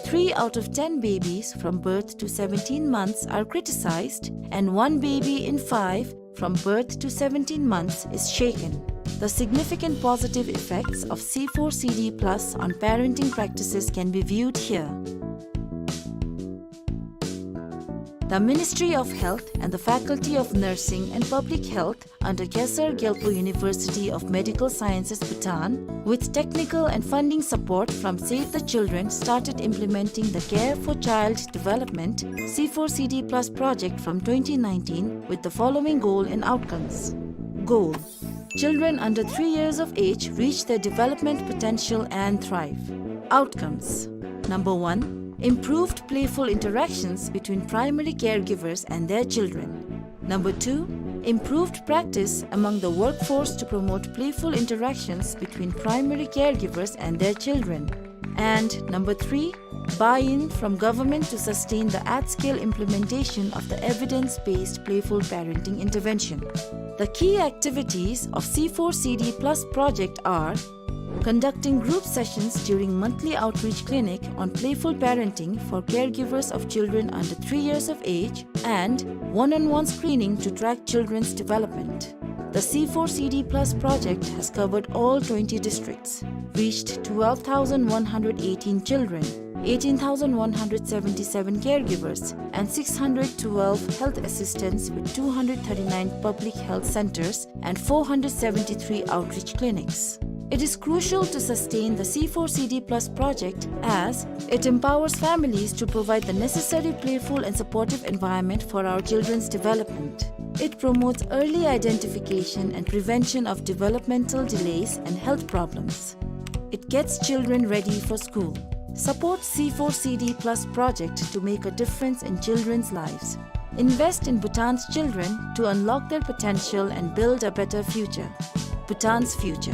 Three out of ten babies from birth to seventeen months are criticized, and one baby in five from birth to seventeen months is shaken. The significant positive effects of C four C D plus on parenting practices can be viewed here. The Ministry of Health and the Faculty of Nursing and Public Health under Khesar Gyalpo University of Medical Sciences, Bhutan, with technical and funding support from Save the Children, started implementing the Care for Child Development C four C D plus project from twenty nineteen with the following goal and outcomes. Goal: children under three years of age reach their development potential and thrive. Outcomes: number one, improved playful interactions between primary caregivers and their children. Number two, improved practice among the workforce to promote playful interactions between primary caregivers and their children. And number three, buy-in from government to sustain the at-scale implementation of the evidence-based playful parenting intervention. The key activities of C four C D plus project are conducting group sessions during monthly outreach clinic on playful parenting for caregivers of children under three years of age and one-on-one screening to track children's development. The C four C D plus project has covered all twenty districts, reached twelve thousand one hundred eighteen children, eighteen thousand one hundred seventy-seven caregivers, and six hundred twelve health assistants with two hundred thirty-nine public health centers and four hundred seventy-three outreach clinics. It is crucial to sustain the C four C D plus project as it empowers families to provide the necessary playful and supportive environment for our children's development. It promotes early identification and prevention of developmental delays and health problems. It gets children ready for school. Support C four C D plus project to make a difference in children's lives. Invest in Bhutan's children to unlock their potential and build a better future. Bhutan's future.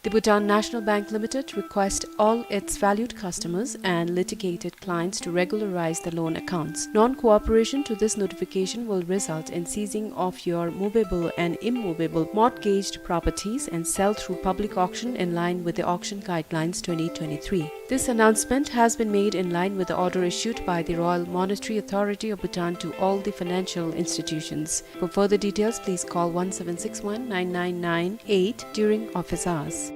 The Bhutan National Bank Limited requests all its valued customers and litigated clients to regularize the loan accounts. Non-cooperation to this notification will result in seizing of your movable and immovable mortgaged properties and sale through public auction in line with the Auction Guidelines twenty twenty-three. This announcement has been made in line with the order issued by the Royal Monetary Authority of Bhutan to all the financial institutions. For further details, please call one seven six one nine nine nine eight during office hours.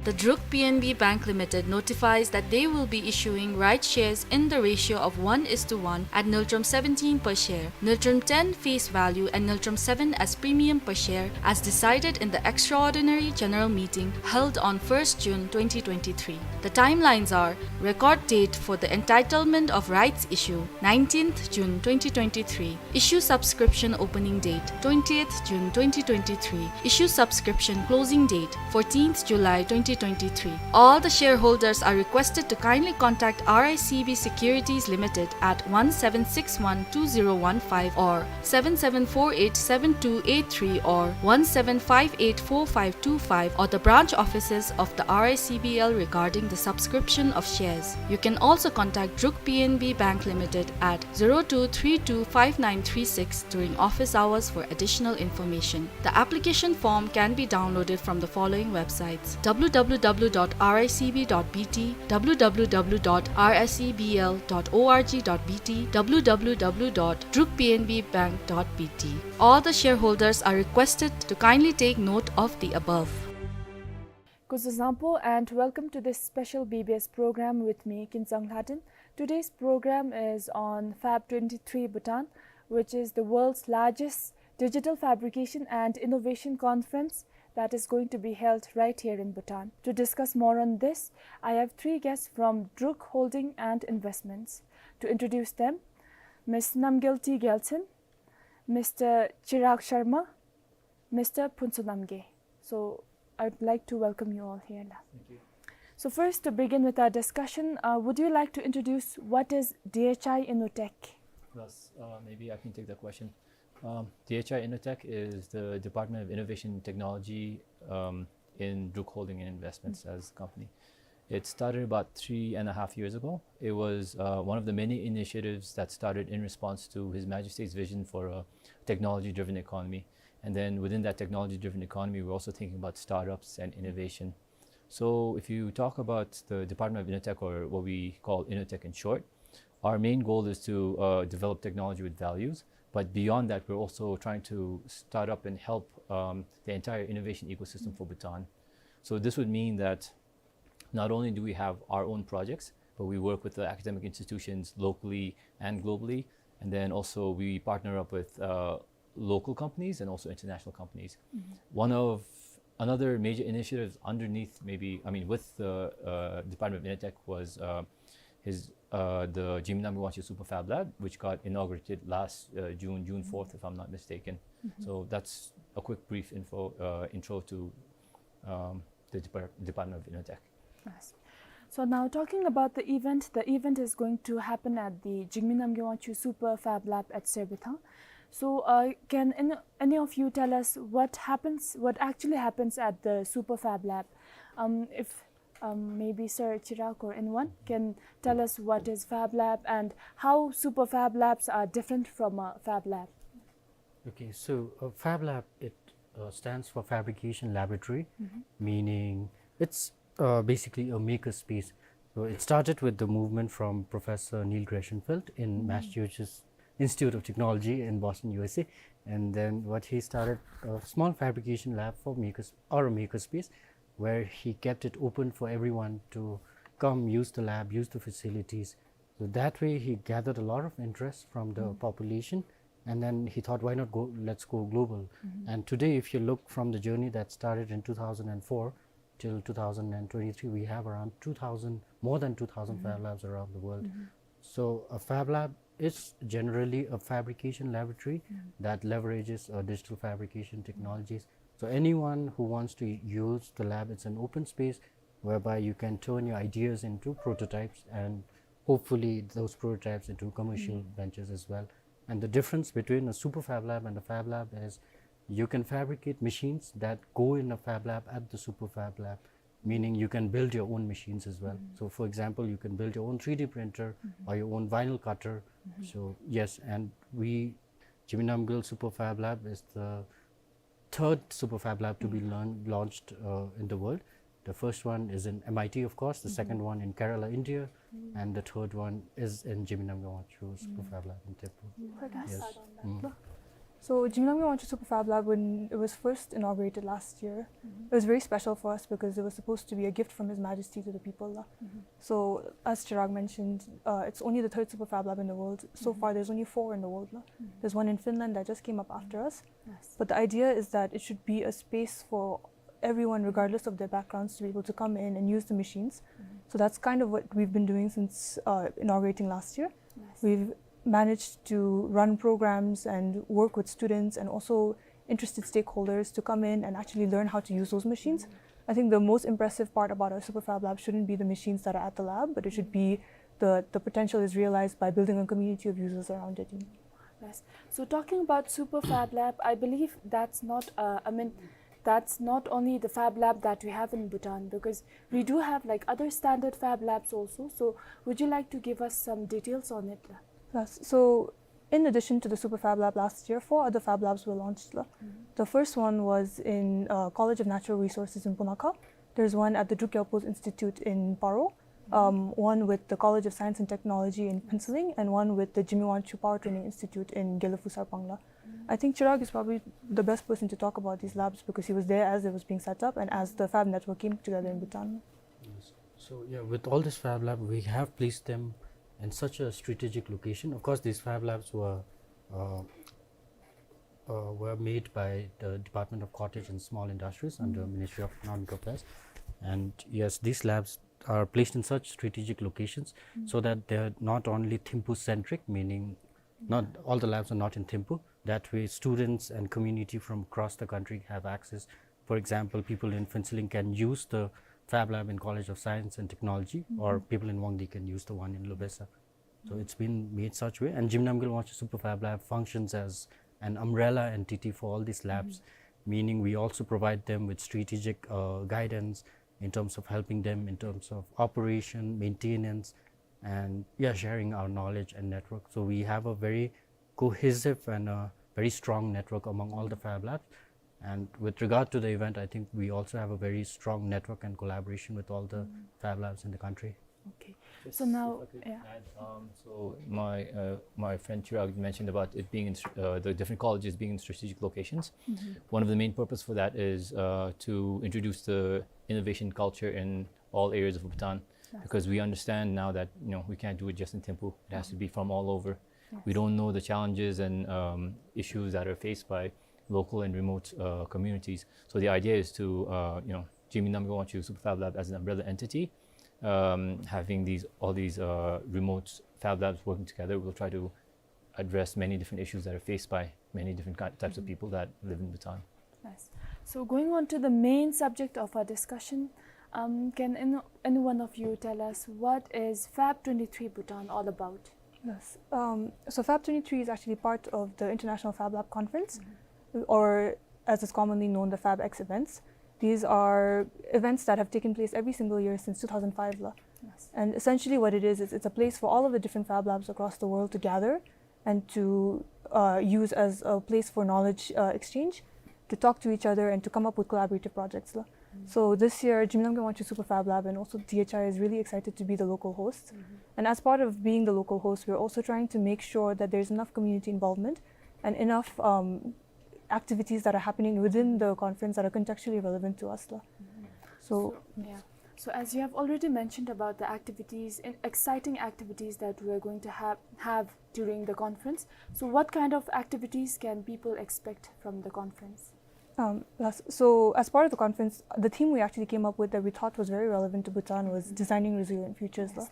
The Druk P N B Bank Limited notifies that they will be issuing rights shares in the ratio of one is to one at ngultrum seventeen per share, ngultrum ten face value and ngultrum seven as premium per share, as decided in the extraordinary general meeting held on first June twenty twenty-three. The timelines are: record date for the entitlement of rights issue, nineteenth June twenty twenty-three, issue subscription opening date, twentieth June twenty twenty-three, issue subscription closing date, fourteenth July twenty twenty-three. All the shareholders are requested to kindly contact R I C B Securities Limited at one seven six one two zero one five or seven seven four eight seven two eight three or one seven five eight four five two five or the branch offices of the R I C B L regarding the subscription of shares. You can also contact Druk P N B Bank Limited at zero two three two five nine three six during office hours for additional information. The application form can be downloaded from the following websites: W W W dot R I C B dot B T, W W W dot R I C B L dot org dot B T, W W W dot druk P N B bank dot B T. All the shareholders are requested to kindly take note of the above. Kuzuzangpo and welcome to this special B B S program with me, Kinsang Lhaden. Today's program is on Fab twenty-three Bhutan, which is the world's largest digital fabrication and innovation conference that is going to be held right here in Bhutan. To discuss more on this, I have three guests from Druk Holding and Investments. To introduce them, Miss Namgyal T Gyaltshen, Mister Chirag Sharma, Mister Phuntsho Namgay. So I'd like to welcome you all here. Thank you. So first, to begin with our discussion, uh, would you like to introduce what is D H I Innotech? Yes, uh, maybe I can take that question. Um, D H I Innotech is the Department of Innovation and Technology, um, in Druk Holding and Investments as a company. It started about three and a half years ago. It was, uh, one of the many initiatives that started in response to His Majesty's vision for a technology-driven economy. And then within that technology-driven economy, we're also thinking about startups and innovation. So if you talk about the Department of Innotech, or what we call Innotech in short, our main goal is to, uh, develop technology with values. But beyond that, we're also trying to start up and help, um, the entire innovation ecosystem for Bhutan. So this would mean that not only do we have our own projects, but we work with the academic institutions locally and globally. And then also we partner up with, uh, local companies and also international companies. One of another major initiatives underneath, maybe, I mean, with the, uh, Department of Innotech was, uh, his, uh, the Jigme Namgay Wangchue Super Fab Lab, which got inaugurated last, uh, June, June fourth, if I'm not mistaken. So that's a quick brief info, uh, intro to, um, the Depar-, Department of Innotech. Yes. So now talking about the event, the event is going to happen at the Jigme Namgay Wangchue Super Fab Lab at Serbithang. So, uh, can any, any of you tell us what happens, what actually happens at the Super Fab Lab? Um, if, um, maybe Sir Chirag or anyone can tell us what is Fab Lab and how Super Fab Labs are different from a Fab Lab. Okay, so, uh, Fab Lab, it, uh, stands for Fabrication Laboratory, meaning it's, uh, basically a maker space. So it started with the movement from Professor Neil Gershenfeld in Massachusetts Institute of Technology in Boston, U S A. And then what he started, a small fabrication lab for makers, or a maker space, where he kept it open for everyone to come use the lab, use the facilities. So that way he gathered a lot of interest from the population, and then he thought, "Why not go, let's go global." And today, if you look from the journey that started in two thousand and four till two thousand and twenty-three, we have around two thousand, more than two thousand Fab Labs around the world. So a Fab Lab is generally a fabrication laboratory that leverages, uh, digital fabrication technologies. So anyone who wants to use the lab, it's an open space whereby you can turn your ideas into prototypes and hopefully those prototypes into commercial ventures as well. And the difference between a super Fab Lab and a Fab Lab is You can fabricate machines that go in a fab lab at the Super Fab Lab, meaning you can build your own machines as well. So, for example, you can build your own three D printer or your own vinyl cutter. So, yes, and we, Zeme Namgyel Super Fab Lab is the third Super Fab Lab to be learn, launched uh, in the world. The first one is in M I T, of course, the second one in Kerala, India, and the third one is in Zeme Namgyel Wangchuck Super Fab Lab in Thimphu. Yes. Mm. So Zeme Namgyel Wangchuck Super Fab Lab, when it was first inaugurated last year, it was very special for us because it was supposed to be a gift from His Majesty to the people. So as Chirag mentioned, uh, it's only the third Super Fab Lab in the world. So far, there's only four in the world. There's one in Finland that just came up after us. But the idea is that it should be a space for everyone, regardless of their backgrounds, to be able to come in and use the machines. So that's kind of what we've been doing since uh, inaugurating last year. We've managed to run programs and work with students and also interested stakeholders to come in and actually learn how to use those machines. I think the most impressive part about our Super Fab Lab shouldn't be the machines that are at the lab, but it should be the, the potential is realized by building a community of users around it. Yes. So talking about Super Fab Lab, I believe that's not, uh, I mean, that's not only the Fab Lab that we have in Bhutan, because we do have like other standard Fab Labs also. So would you like to give us some details on it? Yes. So in addition to the Super Fab Lab last year, four other Fab Labs were launched. The first one was in uh, College of Natural Resources in Punakha. There's one at the Druk Gyalpo's Institute in Paro, um, one with the College of Science and Technology in Phuentsholing, and one with the Zeme Wangchuck Power Training Institute in Gelephu Sarpang la. I think Chirag is probably the best person to talk about these labs because he was there as it was being set up and as the fab network came together in Bhutan. Yes. So yeah, with all this fab lab, we have placed them in such a strategic location. Of course, these fab labs were uh, uh, were made by the Department of Cottage and Small Industries under Ministry of Economic Affairs. And yes, these labs are placed in such strategic locations so that they're not only Thimphu centric, meaning not all the labs are not in Thimphu. That way, students and community from across the country have access. For example, people in Phuentsholing can use the Fab Lab in College of Science and Technology, or people in Wangdue can use the one in Loubesa. So it's been made such way, and Zeme Namgyel Wangchuck Super Fab Lab functions as an umbrella entity for all these labs, meaning we also provide them with strategic uh, guidance in terms of helping them in terms of operation, maintenance, and yeah, sharing our knowledge and network. So we have a very cohesive and a very strong network among all the Fab Labs. And with regard to the event, I think we also have a very strong network and collaboration with all the Fab Labs in the country. Okay. Just so now, if I could yeah. Add, um, so my uh, my friend Chirag mentioned about it being in str- uh, the different colleges being in strategic locations. One of the main purpose for that is uh, to introduce the innovation culture in all areas of Bhutan, because we understand now that you know we can't do it just in Thimphu. It has to be from all over. We don't know the challenges and um, issues that are faced by local and remote uh, communities. So the idea is to uh, you know Zeme Namgyel Wangchuck Super Fab Lab as an umbrella entity, um, having these all these uh, remote fab labs working together, we'll try to address many different issues that are faced by many different ki- types of people that live in Bhutan. Nice. So going on to the main subject of our discussion, um, can any, any one of you tell us what is Fab twenty-three Bhutan all about? Yes. Um, so Fab twenty-three is actually part of the International Fab Lab Conference, or as is commonly known, the Fab X events. These are events that have taken place every single year since two thousand five la. Yes. And essentially what it is, is it's a place for all of the different Fab Labs across the world to gather and to uh, use as a place for knowledge uh, exchange, to talk to each other and to come up with collaborative projects la. So this year, Zeme Namgyel Wangchuck Super Fab Lab and also D H I is really excited to be the local host. And as part of being the local host, we're also trying to make sure that there's enough community involvement and enough um, activities that are happening within the conference that are contextually relevant to us la. So, yeah. So as you have already mentioned about the activities, in- exciting activities that we are going to have, have during the conference, so what kind of activities can people expect from the conference? Um, yes. So as part of the conference, the theme we actually came up with that we thought was very relevant to Bhutan was designing resilient futures la.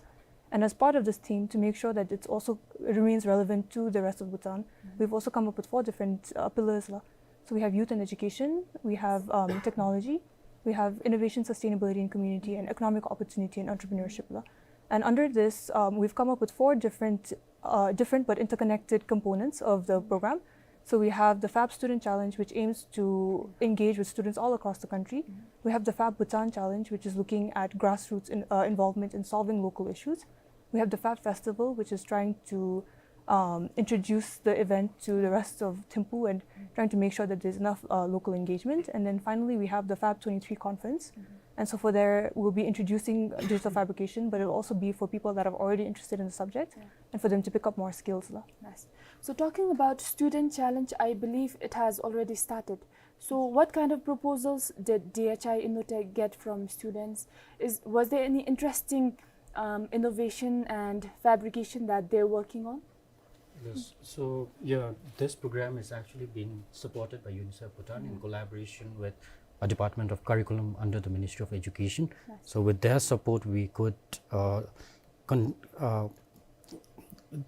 And as part of this theme, to make sure that it's also remains relevant to the rest of Bhutan, we've also come up with four different uh, pillars la. So we have youth and education, we have um, technology, we have innovation, sustainability and community, and economic opportunity and entrepreneurship la. And under this, um, we've come up with four different, uh, different but interconnected components of the program. So we have the Fab Student Challenge, which aims to engage with students all across the country. We have the Fab Bhutan Challenge, which is looking at grassroots in, uh, involvement in solving local issues. We have the Fab Festival, which is trying to, um, introduce the event to the rest of Thimphu and trying to make sure that there's enough, uh, local engagement. And then finally, we have the Fab twenty-three Conference. And so for there, we'll be introducing digital fabrication, but it'll also be for people that are already interested in the subject and for them to pick up more skills la. Nice. So talking about student challenge, I believe it has already started. So what kind of proposals did D H I Innotech get from students? Is, was there any interesting, um, innovation and fabrication that they're working on? Yes. So, yeah, this program is actually being supported by UNICEF Bhutan in collaboration with a Department of Curriculum under the Ministry of Education. Nice. So with their support, we could, uh, con-, uh,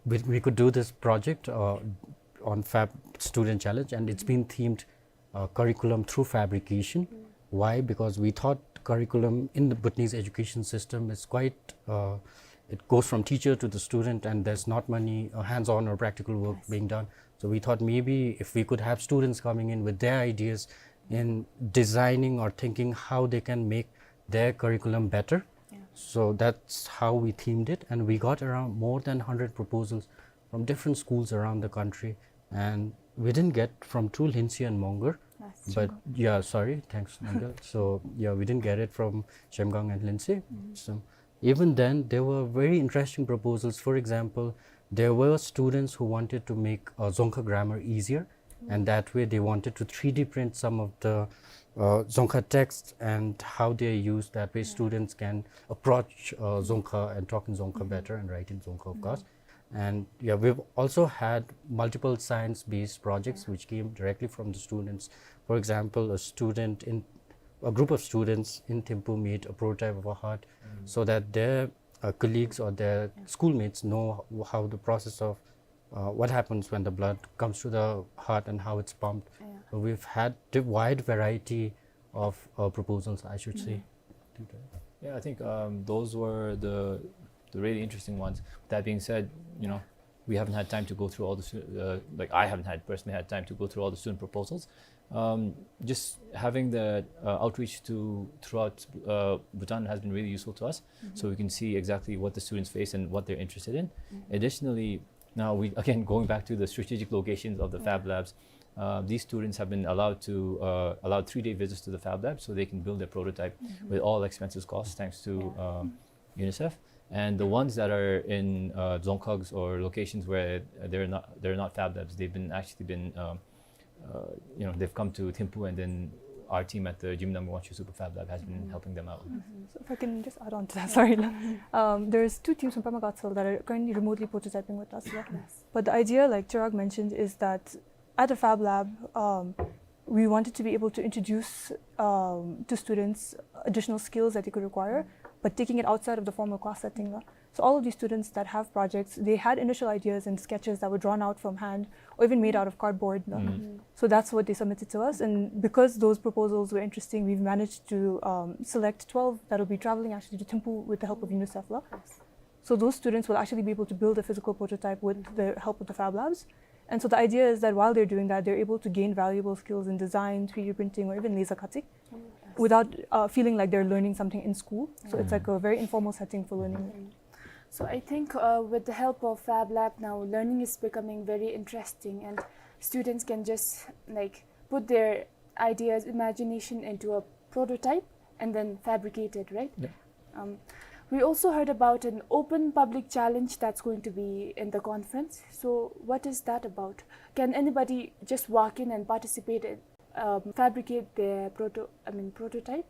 we, we could do this project, uh, on Fab Student Challenge, and it's been themed, uh, curriculum through fabrication. Why? Because we thought curriculum in the Bhutanese education system is quite, uh, it goes from teacher to the student, and there's not many, uh, hands-on or practical work being done. So we thought maybe if we could have students coming in with their ideas in designing or thinking how they can make their curriculum better. So that's how we themed it, and we got around more than hundred proposals from different schools around the country, and we didn't get from two, Lhinsi and Mongar. But yeah, sorry, thanks, Mongar. So yeah, we didn't get it from Zhemgang and Lhinsi. So even then, there were very interesting proposals. For example, there were students who wanted to make, uh, Dzongkha grammar easier, and that way they wanted to three D print some of the, uh, Dzongkha texts and how they are used. That way, students can approach, uh, Dzongkha and talk in Dzongkha better and write in Dzongkha, of course. And yeah, we've also had multiple science-based projects which came directly from the students. For example, a student in, a group of students in Thimphu made a prototype of a heart so that their, uh, colleagues or their schoolmates know how, how the process of, uh, what happens when the blood comes to the heart and how it's pumped. So we've had a wide variety of, uh, proposals, I should say. Yeah, I think, um, those were the, the really interesting ones. That being said, you know, we haven't had time to go through all the stu-, uh, like, I haven't had, personally had time to go through all the student proposals. Um, just having the, uh, outreach to throughout, uh, Bhutan has been really useful to us, so we can see exactly what the students face and what they're interested in. Additionally, now we, again, going back to the strategic locations of the Fab Labs, uh, these students have been allowed to, uh, allowed three-day visits to the Fab Lab so they can build their prototype with all expenses cost, thanks to, uh, UNICEF. And the ones that are in, uh, dzongkhags or locations where they're not, they're not Fab Labs, they've been actually been, um, uh, you know, they've come to Thimphu, and then our team at the Gymnam Wangchuck Super Fab Lab has been helping them out. So if I can just add on to that, sorry. Um, there's two teams from Pema Gatshel that are currently remotely prototyping with us. But the idea, like Chirag mentioned, is that at a Fab Lab, um, we wanted to be able to introduce, um, to students additional skills that they could require, but taking it outside of the formal class setting la. So all of these students that have projects, they had initial ideas and sketches that were drawn out from hand or even made out of cardboard la. So that's what they submitted to us. And because those proposals were interesting, we've managed to, um, select twelve that'll be traveling actually to Thimphu with the help of UNICEF la. So those students will actually be able to build a physical prototype with the help of the Fab Labs. And so the idea is that while they're doing that, they're able to gain valuable skills in design, three D printing, or even laser cutting without, uh, feeling like they're learning something in school. So it's like a very informal setting for learning. So I think, uh, with the help of Fab Lab now, learning is becoming very interesting, and students can just, like, put their ideas, imagination into a prototype and then fabricate it, right? Um, we also heard about an open public challenge that's going to be in the conference. So what is that about? Can anybody just walk in and participate in, um, fabricate their proto-, I mean, prototype?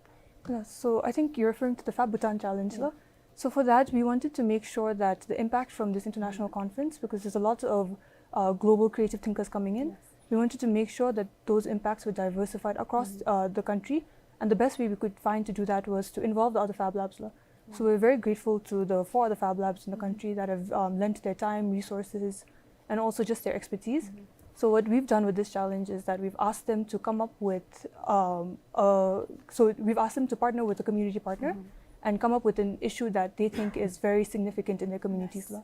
Yeah, so I think you're referring to the Fab Bhutan Challenge la. So for that, we wanted to make sure that the impact from this international conference, because there's a lot of, uh, global creative thinkers coming in, we wanted to make sure that those impacts were diversified across, uh, the country. And the best way we could find to do that was to involve the other Fab Labs la. So we're very grateful to the four other Fab Labs in the country that have, um, lent their time, resources, and also just their expertise. So what we've done with this challenge is that we've asked them to come up with, um, uh, so we've asked them to partner with a community partner and come up with an issue that they think is very significant in their communities la.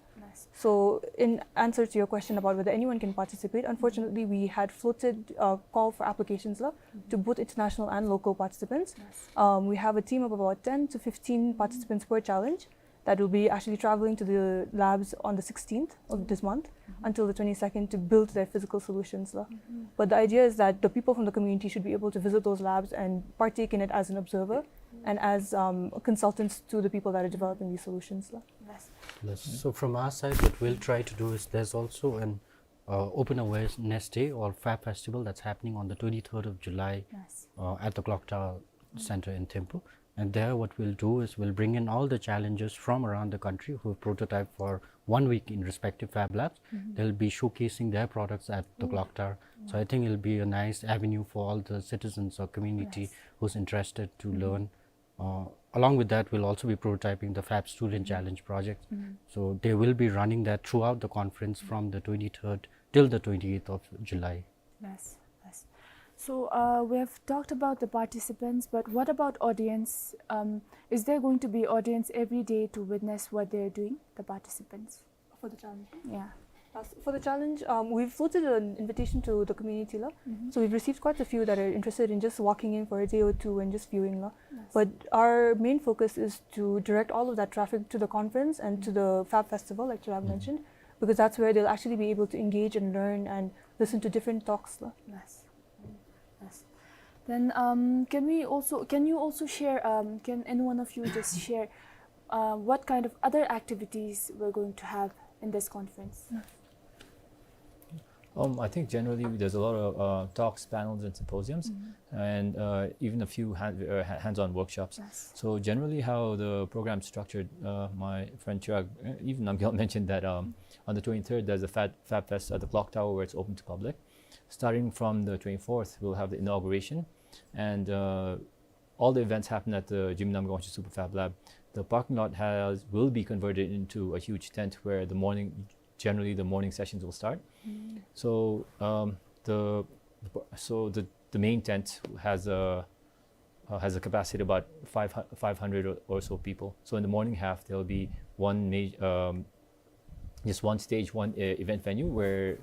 So, in answer to your question about whether anyone can participate, unfortunately, we had floated a call for applications la, to both international and local participants. Um, we have a team of about ten to fifteen participants per challenge that will be actually traveling to the labs on the sixteenth of this month until the twenty-second to build their physical solutions la. But the idea is that the people from the community should be able to visit those labs and partake in it as an observer and as, um, consultants to the people that are developing these solutions la. Yes. So from our side, what we'll try to do is there's also an uh, open awareness day or Fab Festival that's happening on the twenty-third of July uh, at the Clock Tower Center in Thimphu. And there, what we'll do is we'll bring in all the challengers from around the country who have prototyped for one week in respective Fab Labs. They'll be showcasing their products at the Clock Tower. So I think it'll be a nice avenue for all the citizens or community who's interested to learn. Uh, along with that, we'll also be prototyping the Fab Student Challenge project. So they will be running that throughout the conference from the twenty-third till the twenty-eighth of July. Yes, yes. So uh, we have talked about the participants, but what about audience? Um, is there going to be audience every day to witness what they're doing, the participants? For the challenge? Yeah. Uh, s- for the challenge, um, we've floated an invitation to the community la. So we've received quite a few that are interested in just walking in for a day or two and just viewing la. But our main focus is to direct all of that traffic to the conference and to the Fab Festival, like Chirag mentioned, because that's where they'll actually be able to engage and learn and listen to different talks la. Yes. Yes. Then um, can we also can you also share um, can any one of you just share uh, what kind of other activities we're going to have in this conference? Um, I think generally there's a lot of uh, talks, panels, and symposiums, and uh, even a few hand, uh, ha- hands-on workshops. So generally, how the program is structured, uh, my friend Chirag, uh, even Namgyal mentioned that um, on the twenty-third there's a Fab, Fab Fest at the Clock Tower where it's open to public. Starting from the twenty-fourth, we'll have the inauguration, and uh, all the events happen at the Jigme Namgyal Wangchuk Super Fab Lab. The parking lot has will be converted into a huge tent where the morning, generally the morning sessions will start. So um, the the par- so the the main tent has a uh, has a capacity about five, five hundred or, or so people. So in the morning half, there'll be one major um, just one stage, one uh, event venue where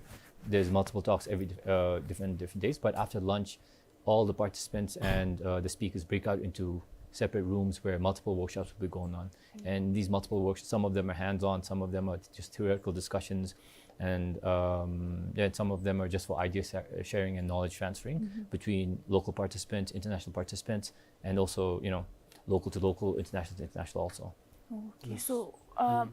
there's multiple talks every uh, different different days. But after lunch, all the participants and uh, the speakers break out into separate rooms where multiple workshops will be going on. And these multiple workshops, some of them are hands-on, some of them are just theoretical discussions, and um, yeah, some of them are just for idea sa- sharing and knowledge transferring between local participants, international participants, and also you know local to local, international to international also. Okay, so um,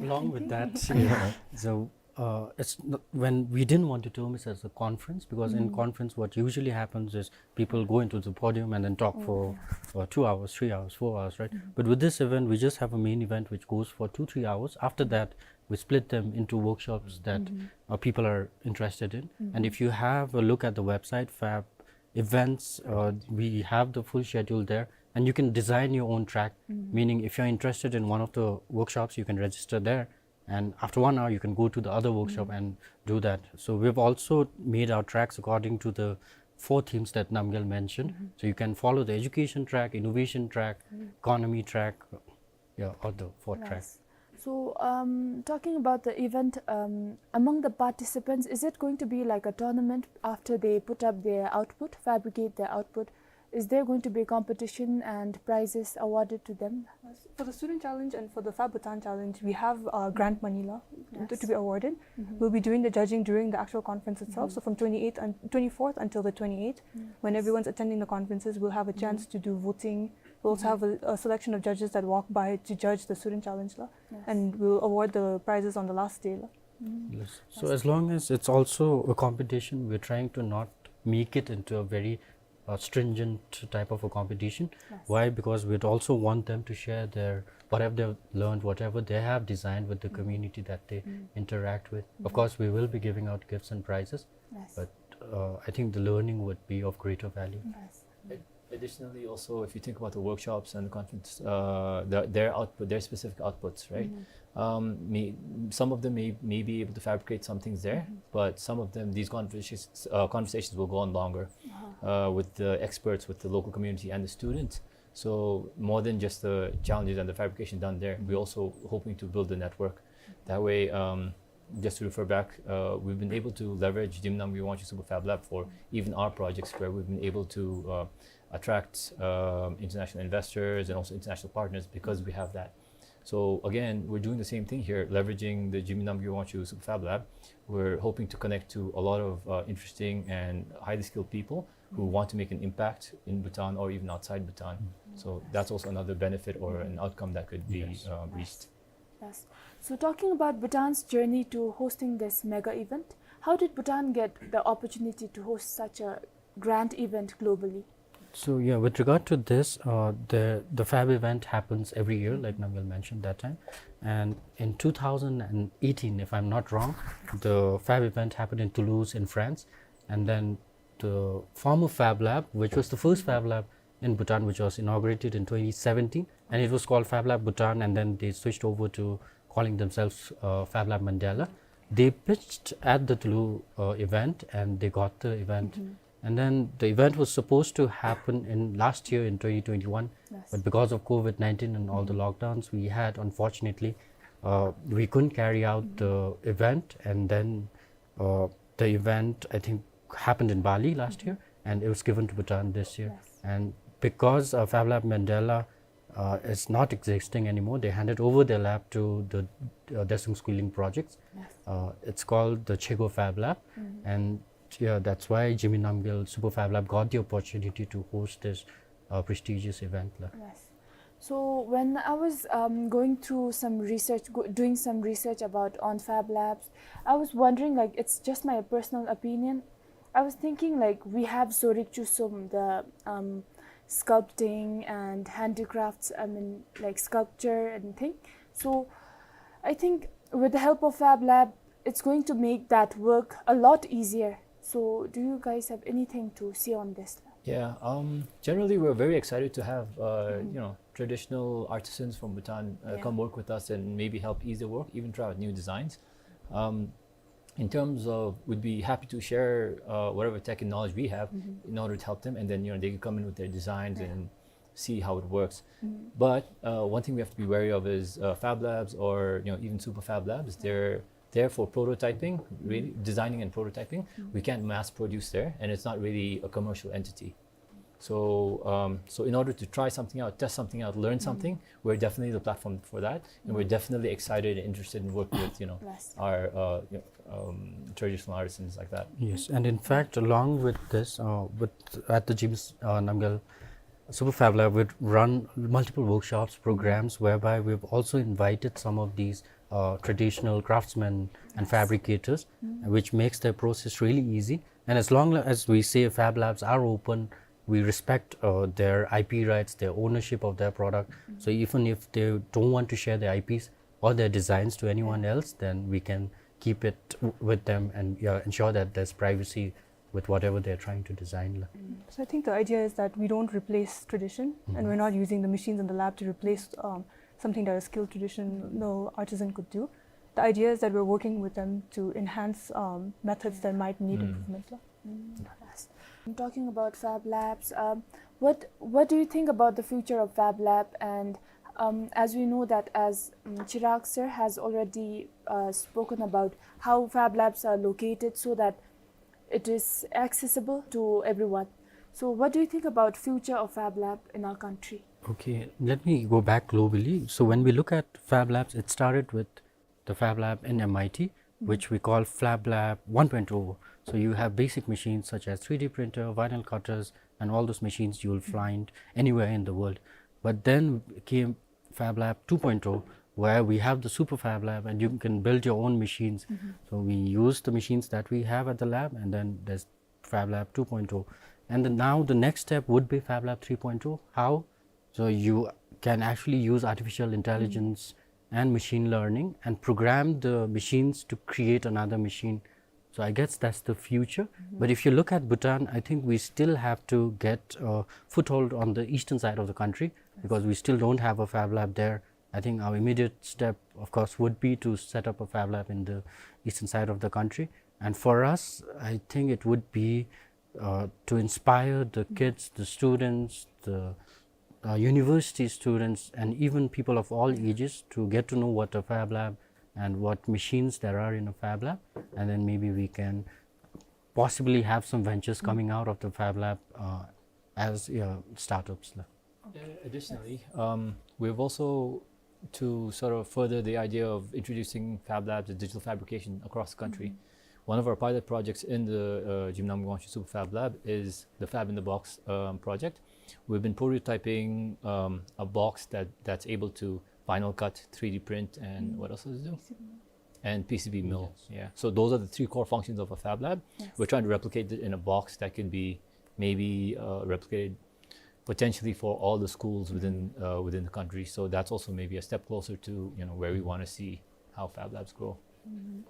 Along with that, yeah, so uh, it's not, when we didn't want to term it as a conference, because in conference what usually happens is people go into the podium and then talk for uh, two hours, three hours, four hours, right? But with this event, we just have a main event which goes for two, three hours. After that, we split them into workshops that uh, people are interested in. And if you have a look at the website, Fab Events, uh, we have the full schedule there, and you can design your own track. Meaning, if you're interested in one of the workshops, you can register there, and after one hour, you can go to the other workshop and do that. So we've also made our tracks according to the four themes that Namgyal mentioned. So you can follow the education track, innovation track, economy track, yeah, or the four track. So, um, talking about the event, um, among the participants, is it going to be like a tournament after they put up their output, fabricate their output? Is there going to be a competition and prizes awarded to them? For the student challenge and for the Fab Bhutan challenge, we have uh, grant money la, to, to be awarded. We'll be doing the judging during the actual conference itself. So from twenty-eighth and twenty-fourth until the twenty-eighth, when everyone's attending the conferences, we'll have a chance to do voting. We'll also have a, a selection of judges that walk by to judge the student challenge la, and we'll award the prizes on the last day la. Yes. So as long as it's also a competition, we're trying to not make it into a very uh, stringent type of a competition. Why? Because we'd also want them to share their whatever they've learned, whatever they have designed with the community that they interact with. Of course, we will be giving out gifts and prizes, but uh, I think the learning would be of greater value. Additionally, also, if you think about the workshops and the conference, uh, the, their output, their specific outputs, right? Um, may, some of them may, may be able to fabricate some things there, but some of them, these conversations, uh, conversations will go on longer uh, with the experts, with the local community and the students. So more than just the challenges and the fabrication done there, we're also hoping to build the network That way, um, just to refer back, uh, we've been able to leverage Jigme Namgyel Wangchug Super Fab Lab for even our projects, where we've been able to, uh, attract, um, international investors and also international partners because we have that. So again, we're doing the same thing here, leveraging the Jigme Namgyel Wangchug Super Fab Lab. We're hoping to connect to a lot of, uh, interesting and highly skilled people who want to make an impact in Bhutan or even outside Bhutan. So that's also another benefit or an outcome that could be, uh, reached. Yes. So talking about Bhutan's journey to hosting this mega event, how did Bhutan get the opportunity to host such a grand event globally? So yeah, with regard to this, uh, the the Fab event happens every year, like Namgyel mentioned that time, and in two thousand and eighteen, if I'm not wrong, the Fab event happened in Toulouse in France, and then the former Fab Lab, which was the first Fab Lab in Bhutan, which was inaugurated in twenty seventeen, and it was called Fab Lab Bhutan, and then they switched over to calling themselves, uh, Fab Lab Mandela. They pitched at the Toulouse, uh, event, and they got the event. And then the event was supposed to happen in last year in twenty twenty-one, but because of COVID nineteen and all the lockdowns we had, unfortunately, uh, we couldn't carry out the event. And then, uh, the event, I think, happened in Bali last year, and it was given to Bhutan this year. And because, uh, Fab Lab Mandela, uh, is not existing anymore, they handed over their lab to the, uh, Darsung Skilling projects. Uh, it's called the Chego Fab Lab, and yeah, that's why Jigme Namgyel Super Fab Lab got the opportunity to host this, uh, prestigious event la. So when I was, um, going through some research, go-, doing some research about on Fab Labs, I was wondering, like, it's just my personal opinion. I was thinking, like, we have Zorig Chusum, the, um, sculpting and handicrafts, I mean, like, sculpture and thing. So I think with the help of Fab Lab, it's going to make that work a lot easier. So do you guys have anything to say on this? Yeah, um, generally we're very excited to have, uh, you know, traditional artisans from Bhutan, uh, come work with us and maybe help ease the work, even try out new designs. Um, in terms of, we'd be happy to share, uh, whatever tech and knowledge we have in order to help them, and then, you know, they can come in with their designs and see how it works. But, uh, one thing we have to be wary of is, uh, Fab Labs or, you know, even Super Fab Labs. They're there for prototyping, really designing and prototyping. We can't mass produce there, and it's not really a commercial entity. So, um, so in order to try something out, test something out, learn something, we're definitely the platform for that, and we're definitely excited and interested in working with, you know, our, uh, you know, um, traditional artisans like that. Yes, and in fact, along with this, uh, with, at the Jigme, uh, Namgyel Super Fab Lab, we run multiple workshops, programs, whereby we've also invited some of these, uh, traditional craftsmen and fabricators, which makes their process really easy. And as long as we say Fab Labs are open, we respect, uh, their I P rights, their ownership of their product. So even if they don't want to share their I Ps or their designs to anyone else, then we can keep it w-, with them and, uh, ensure that there's privacy with whatever they're trying to design la. So I think the idea is that we don't replace tradition, and we're not using the machines in the lab to replace, um, something that a skilled traditional artisan could do. The idea is that we're working with them to enhance, um, methods that might need improvement la. Yes. I'm talking about Fab Labs. Um, what, what do you think about the future of Fab Lab? And, um, as we know that as, um, Chirag sir has already, uh, spoken about how Fab Labs are located so that it is accessible to everyone. So what do you think about future of Fab Lab in our country? Okay, let me go back globally. So when we look at Fab Labs, it started with the Fab Lab in M I T, which we call Fab Lab one point oh. So you have basic machines such as three D printer, vinyl cutters, and all those machines you will find anywhere in the world. But then came Fab Lab two point oh, where we have the Super Fab Lab, and you can build your own machines. So we use the machines that we have at the lab, and then there's Fab Lab two point oh. And the, now the next step would be Fab Lab three point oh. How? So you can actually use artificial intelligence and machine learning and program the machines to create another machine. So I guess that's the future. But if you look at Bhutan, I think we still have to get a foothold on the eastern side of the country, because we still don't have a Fab Lab there. I think our immediate step, of course, would be to set up a Fab Lab in the eastern side of the country. And for us, I think it would be, uh, to inspire the kids, the students, the, uh, university students, and even people of all ages to get to know what a Fab Lab and what machines there are in a fab lab, and then maybe we can possibly have some ventures coming out of the fab lab, uh, as, uh, startups. Uh, additionally, um, we've also, to sort of further the idea of introducing fab labs and digital fabrication across the country, one of our pilot projects in the, uh, Jimnam Guangxi Super Fab Lab is the Fab in the Box, um, project. We've been prototyping, um, a box that, that's able to vinyl cut, three D print, and what else does it do? And P C B mill. Yeah. So those are the three core functions of a fab lab. We're trying to replicate it in a box that can be maybe, uh, replicated potentially for all the schools within, uh, within the country. So that's also maybe a step closer to, you know, where we wanna see how fab labs grow.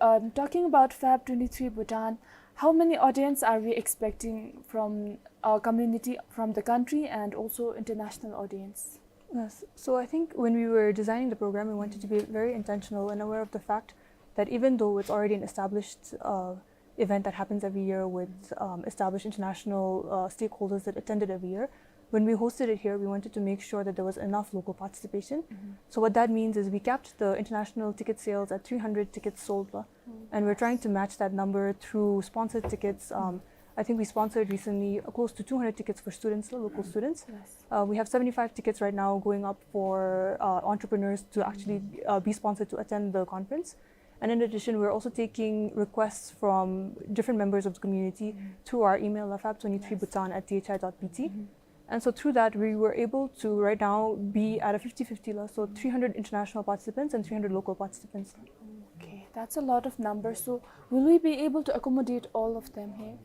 Um, talking about Fab twenty-three Bhutan, how many audience are we expecting from our community, from the country, and also international audience? Yes. So I think when we were designing the program, we wanted to be very intentional and aware of the fact that even though it's already an established, uh, event that happens every year with, um, established international, uh, stakeholders that attended every year, when we hosted it here, we wanted to make sure that there was enough local participation. So what that means is we capped the international ticket sales at three hundred tickets sold, la. And we're trying to match that number through sponsored tickets. Um, I think we sponsored recently, uh, close to two hundred tickets for students, la, local students. Uh, we have seventy-five tickets right now going up for, uh, entrepreneurs to actually, uh, be sponsored to attend the conference. And in addition, we're also taking requests from different members of the community through our email, la, fab twenty-three bhutan at D H I dot B T. And so through that, we were able to right now be at a fifty fifty, la, so three hundred international participants and three hundred local participants. Okay, that's a lot of numbers. So will we be able to accommodate all of them here?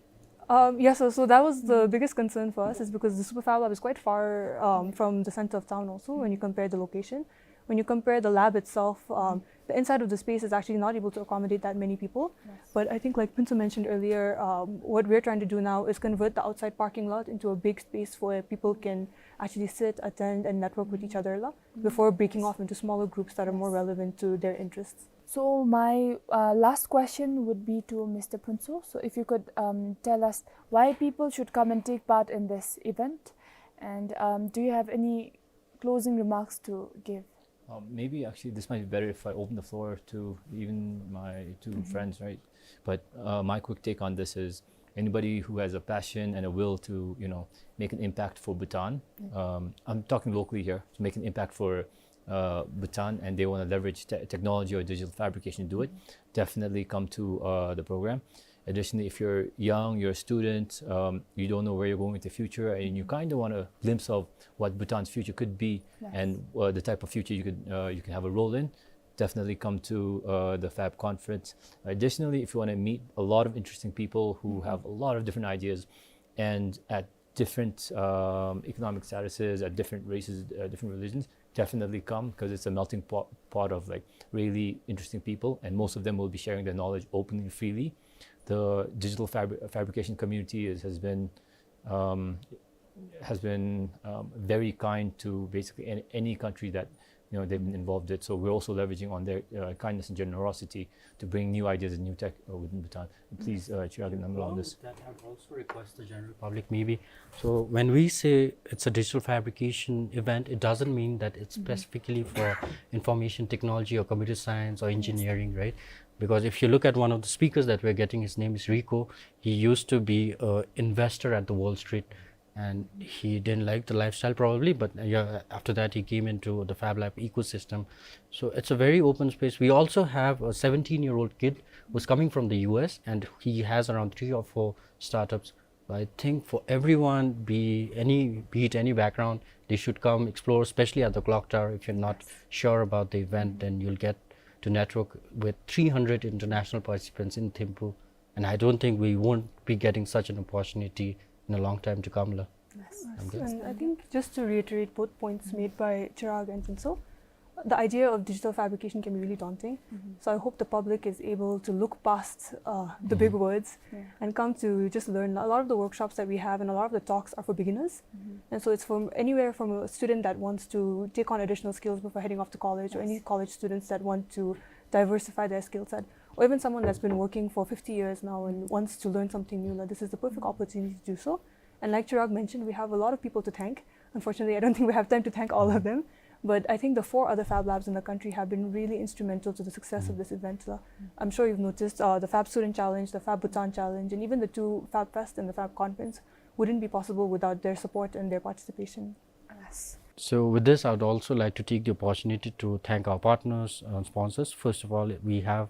Um, yes, so, so that was the biggest concern for us, is because the Super Fab Lab is quite far, um, from the center of town also when you compare the location. When you compare the lab itself, um, the inside of the space is actually not able to accommodate that many people. But I think, like Phuntsho mentioned earlier, um, what we're trying to do now is convert the outside parking lot into a big space where people can actually sit, attend, and network with each other, la, before breaking off into smaller groups that are more relevant to their interests. So my, uh, last question would be to Mister Phuntsho. So if you could, um, tell us why people should come and take part in this event, and, um, do you have any closing remarks to give? Um, maybe actually this might be better if I open the floor to even my two friends, right? But, uh, my quick take on this is anybody who has a passion and a will to, you know, make an impact for Bhutan. Um, I'm talking locally here, to make an impact for, uh, Bhutan, and they wanna leverage te-, technology or digital fabrication to do it, definitely come to, uh, the program. Additionally, if you're young, you're a student, um, you don't know where you're going with the future, and you kinda want a glimpse of what Bhutan's future could be and, uh, the type of future you could, uh, you can have a role in, definitely come to, uh, the Fab Conference. Additionally, if you wanna meet a lot of interesting people who have a lot of different ideas and at different, um, economic statuses, at different races, uh, different religions, definitely come, 'cause it's a melting pot, pot of, like, really interesting people, and most of them will be sharing their knowledge openly and freely. The digital fabri-, fabrication community is, has been, um, has been, um, very kind to basically any, any country that, you know, they've been involved with. So we're also leveraging on their, uh, kindness and generosity to bring new ideas and new tech, uh, within Bhutan. Please, uh, Chirag and Namla on this. Along with that, I would also request the general public maybe. So when we say it's a digital fabrication event, it doesn't mean that it's specifically for information technology or computer science or engineering, right? Because if you look at one of the speakers that we're getting, his name is Rico. He used to be an investor at the Wall Street, and he didn't like the lifestyle probably, but, uh, yeah, after that he came into the Fab Lab ecosystem. So it's a very open space. We also have a seventeen-year-old kid who's coming from the U S, and he has around three or four startups. I think for everyone, be any, be it any background, they should come explore, especially at the clock tower. If you're not sure about the event, then you'll get to network with three hundred international participants in Thimphu. And I don't think we won't be getting such an opportunity in a long time to come, la. Yes. And I think just to reiterate both points made by Chirag and Phuntsho, the idea of digital fabrication can be really daunting. So I hope the public is able to look past, uh, the big words and come to just learn. A lot of the workshops that we have and a lot of the talks are for beginners. And so it's from anywhere from a student that wants to take on additional skills before heading off to college, or any college students that want to diversify their skill set, or even someone that's been working for fifty years now and wants to learn something new, la, this is the perfect opportunity to do so. And like Chirag mentioned, we have a lot of people to thank. Unfortunately, I don't think we have time to thank all of them. But I think the four other Fab Labs in the country have been really instrumental to the success of this event. Uh, I'm sure you've noticed, uh, the Fab Student Challenge, the Fab Bhutan Challenge, and even the two Fab Fest and the Fab Conference wouldn't be possible without their support and their participation. Yes. So with this, I would also like to take the opportunity to thank our partners and sponsors. First of all, we have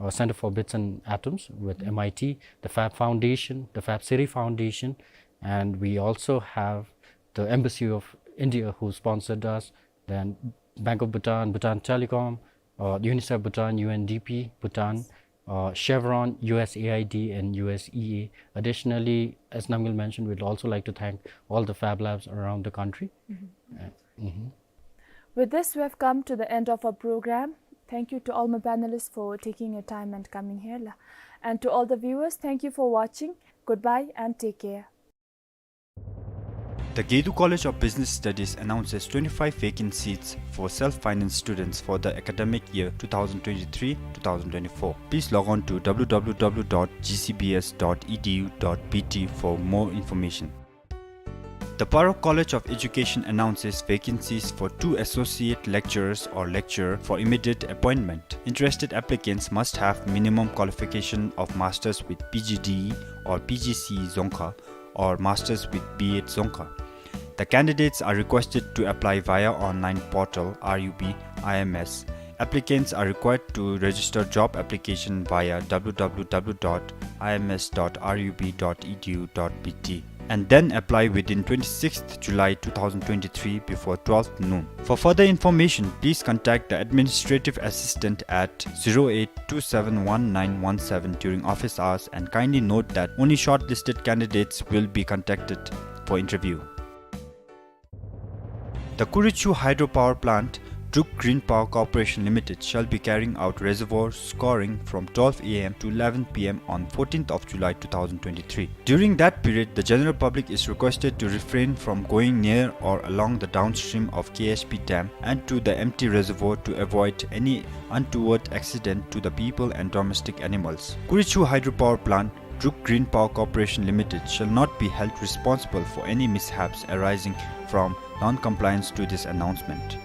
uh, Center for Bits and Atoms with M I T, the Fab Foundation, the Fab City Foundation, and we also have the Embassy of India who sponsored us, then Bank of Bhutan, Bhutan Telecom, uh, UNICEF Bhutan, U N D P Bhutan, uh, Chevron, U S A I D, and U S E A. Additionally, as Namgyal mentioned, we'd also like to thank all the Fab Labs around the country. Uh, mhm. With this, we have come to the end of our program. Thank you to all my panelists for taking your time and coming here, la. And to all the viewers, thank you for watching. Goodbye and take care. The Gedu College of Business Studies announces twenty-five vacant seats for self-finance students for the academic year two thousand twenty-three two thousand twenty-four. Please log on to W W W dot G C B S dot E D U dot B T for more information. The Paro College of Education announces vacancies for two associate lecturers or lecturer for immediate appointment. Interested applicants must have minimum qualification of masters with P G D E or P G C E Dzongkha or masters with B Ed Dzongkha. The candidates are requested to apply via online portal R U B I M S. Applicants are required to register job application via W W W dot I M S dot R U B dot E D U dot B T and then apply within twenty-sixth July two thousand twenty-three before twelfth noon. For further information, please contact the administrative assistant at zero eight two seven one nine one seven during office hours, and kindly note that only shortlisted candidates will be contacted for interview. The Kurichu Hydropower Plant, Druk Green Power Corporation Limited, shall be carrying out reservoir scoring from twelve A M to eleven P M on fourteenth of July two thousand twenty-three. During that period, the general public is requested to refrain from going near or along the downstream of K H P dam and to the empty reservoir to avoid any untoward accident to the people and domestic animals. Kurichu Hydropower Plant, Druk Green Power Corporation Limited shall not be held responsible for any mishaps arising from non-compliance to this announcement.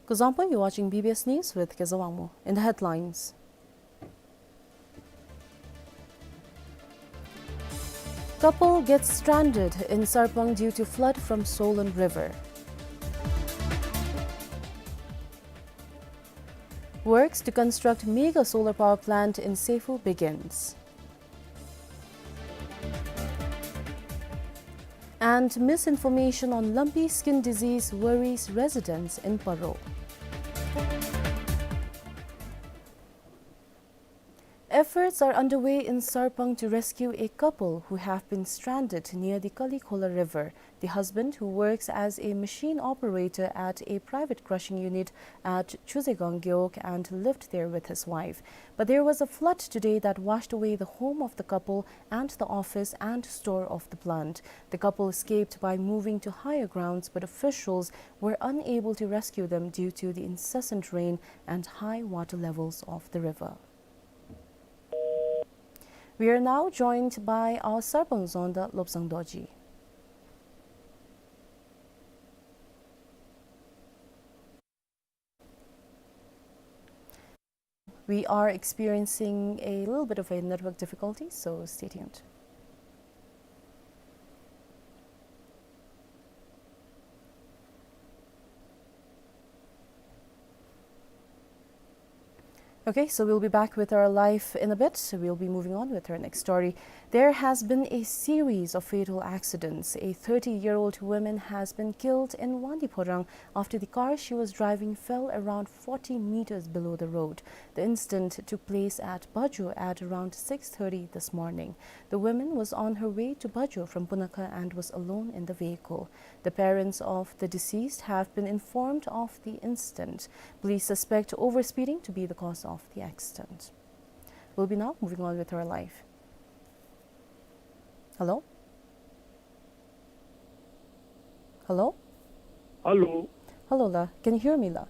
Kuzuzangpo, you're watching B B S News with Kezar Wangmo. In the headlines, couple gets stranded in Sarpang due to flood from swollen river. Works to construct mega solar power plant in Seifu begins. And misinformation on lumpy skin disease worries residents in Paro. Efforts are underway in Sarpang to rescue a couple who have been stranded near the Kalikhola River. The husband, who works as a machine operator at a private crushing unit at Chuzegang Gewog, and lived there with his wife. But there was a flood today that washed away the home of the couple and the office and store of the plant. The couple escaped by moving to higher grounds, but officials were unable to rescue them due to the incessant rain and high water levels of the river. We are now joined by our Sarpang Zonda, Lobsang Dorji. We are experiencing a little bit of a network difficulty, so stay tuned. Okay, so we'll be back with our live in a bit. We'll be moving on with our next story. There has been a series of fatal accidents. A thirty-year-old woman has been killed in Wangdue Phorang after the car she was driving fell around forty meters below the road. The incident took place at Bajo at around six thirty this morning. The woman was on her way to Bajo from Punakha and was alone in the vehicle. The parents of the deceased have been informed of the incident. Police suspect overspeeding to be the cause of the accident. We'll be now moving on with our live. Hello? Hello? Hello. Hello, la. Can you hear me, la?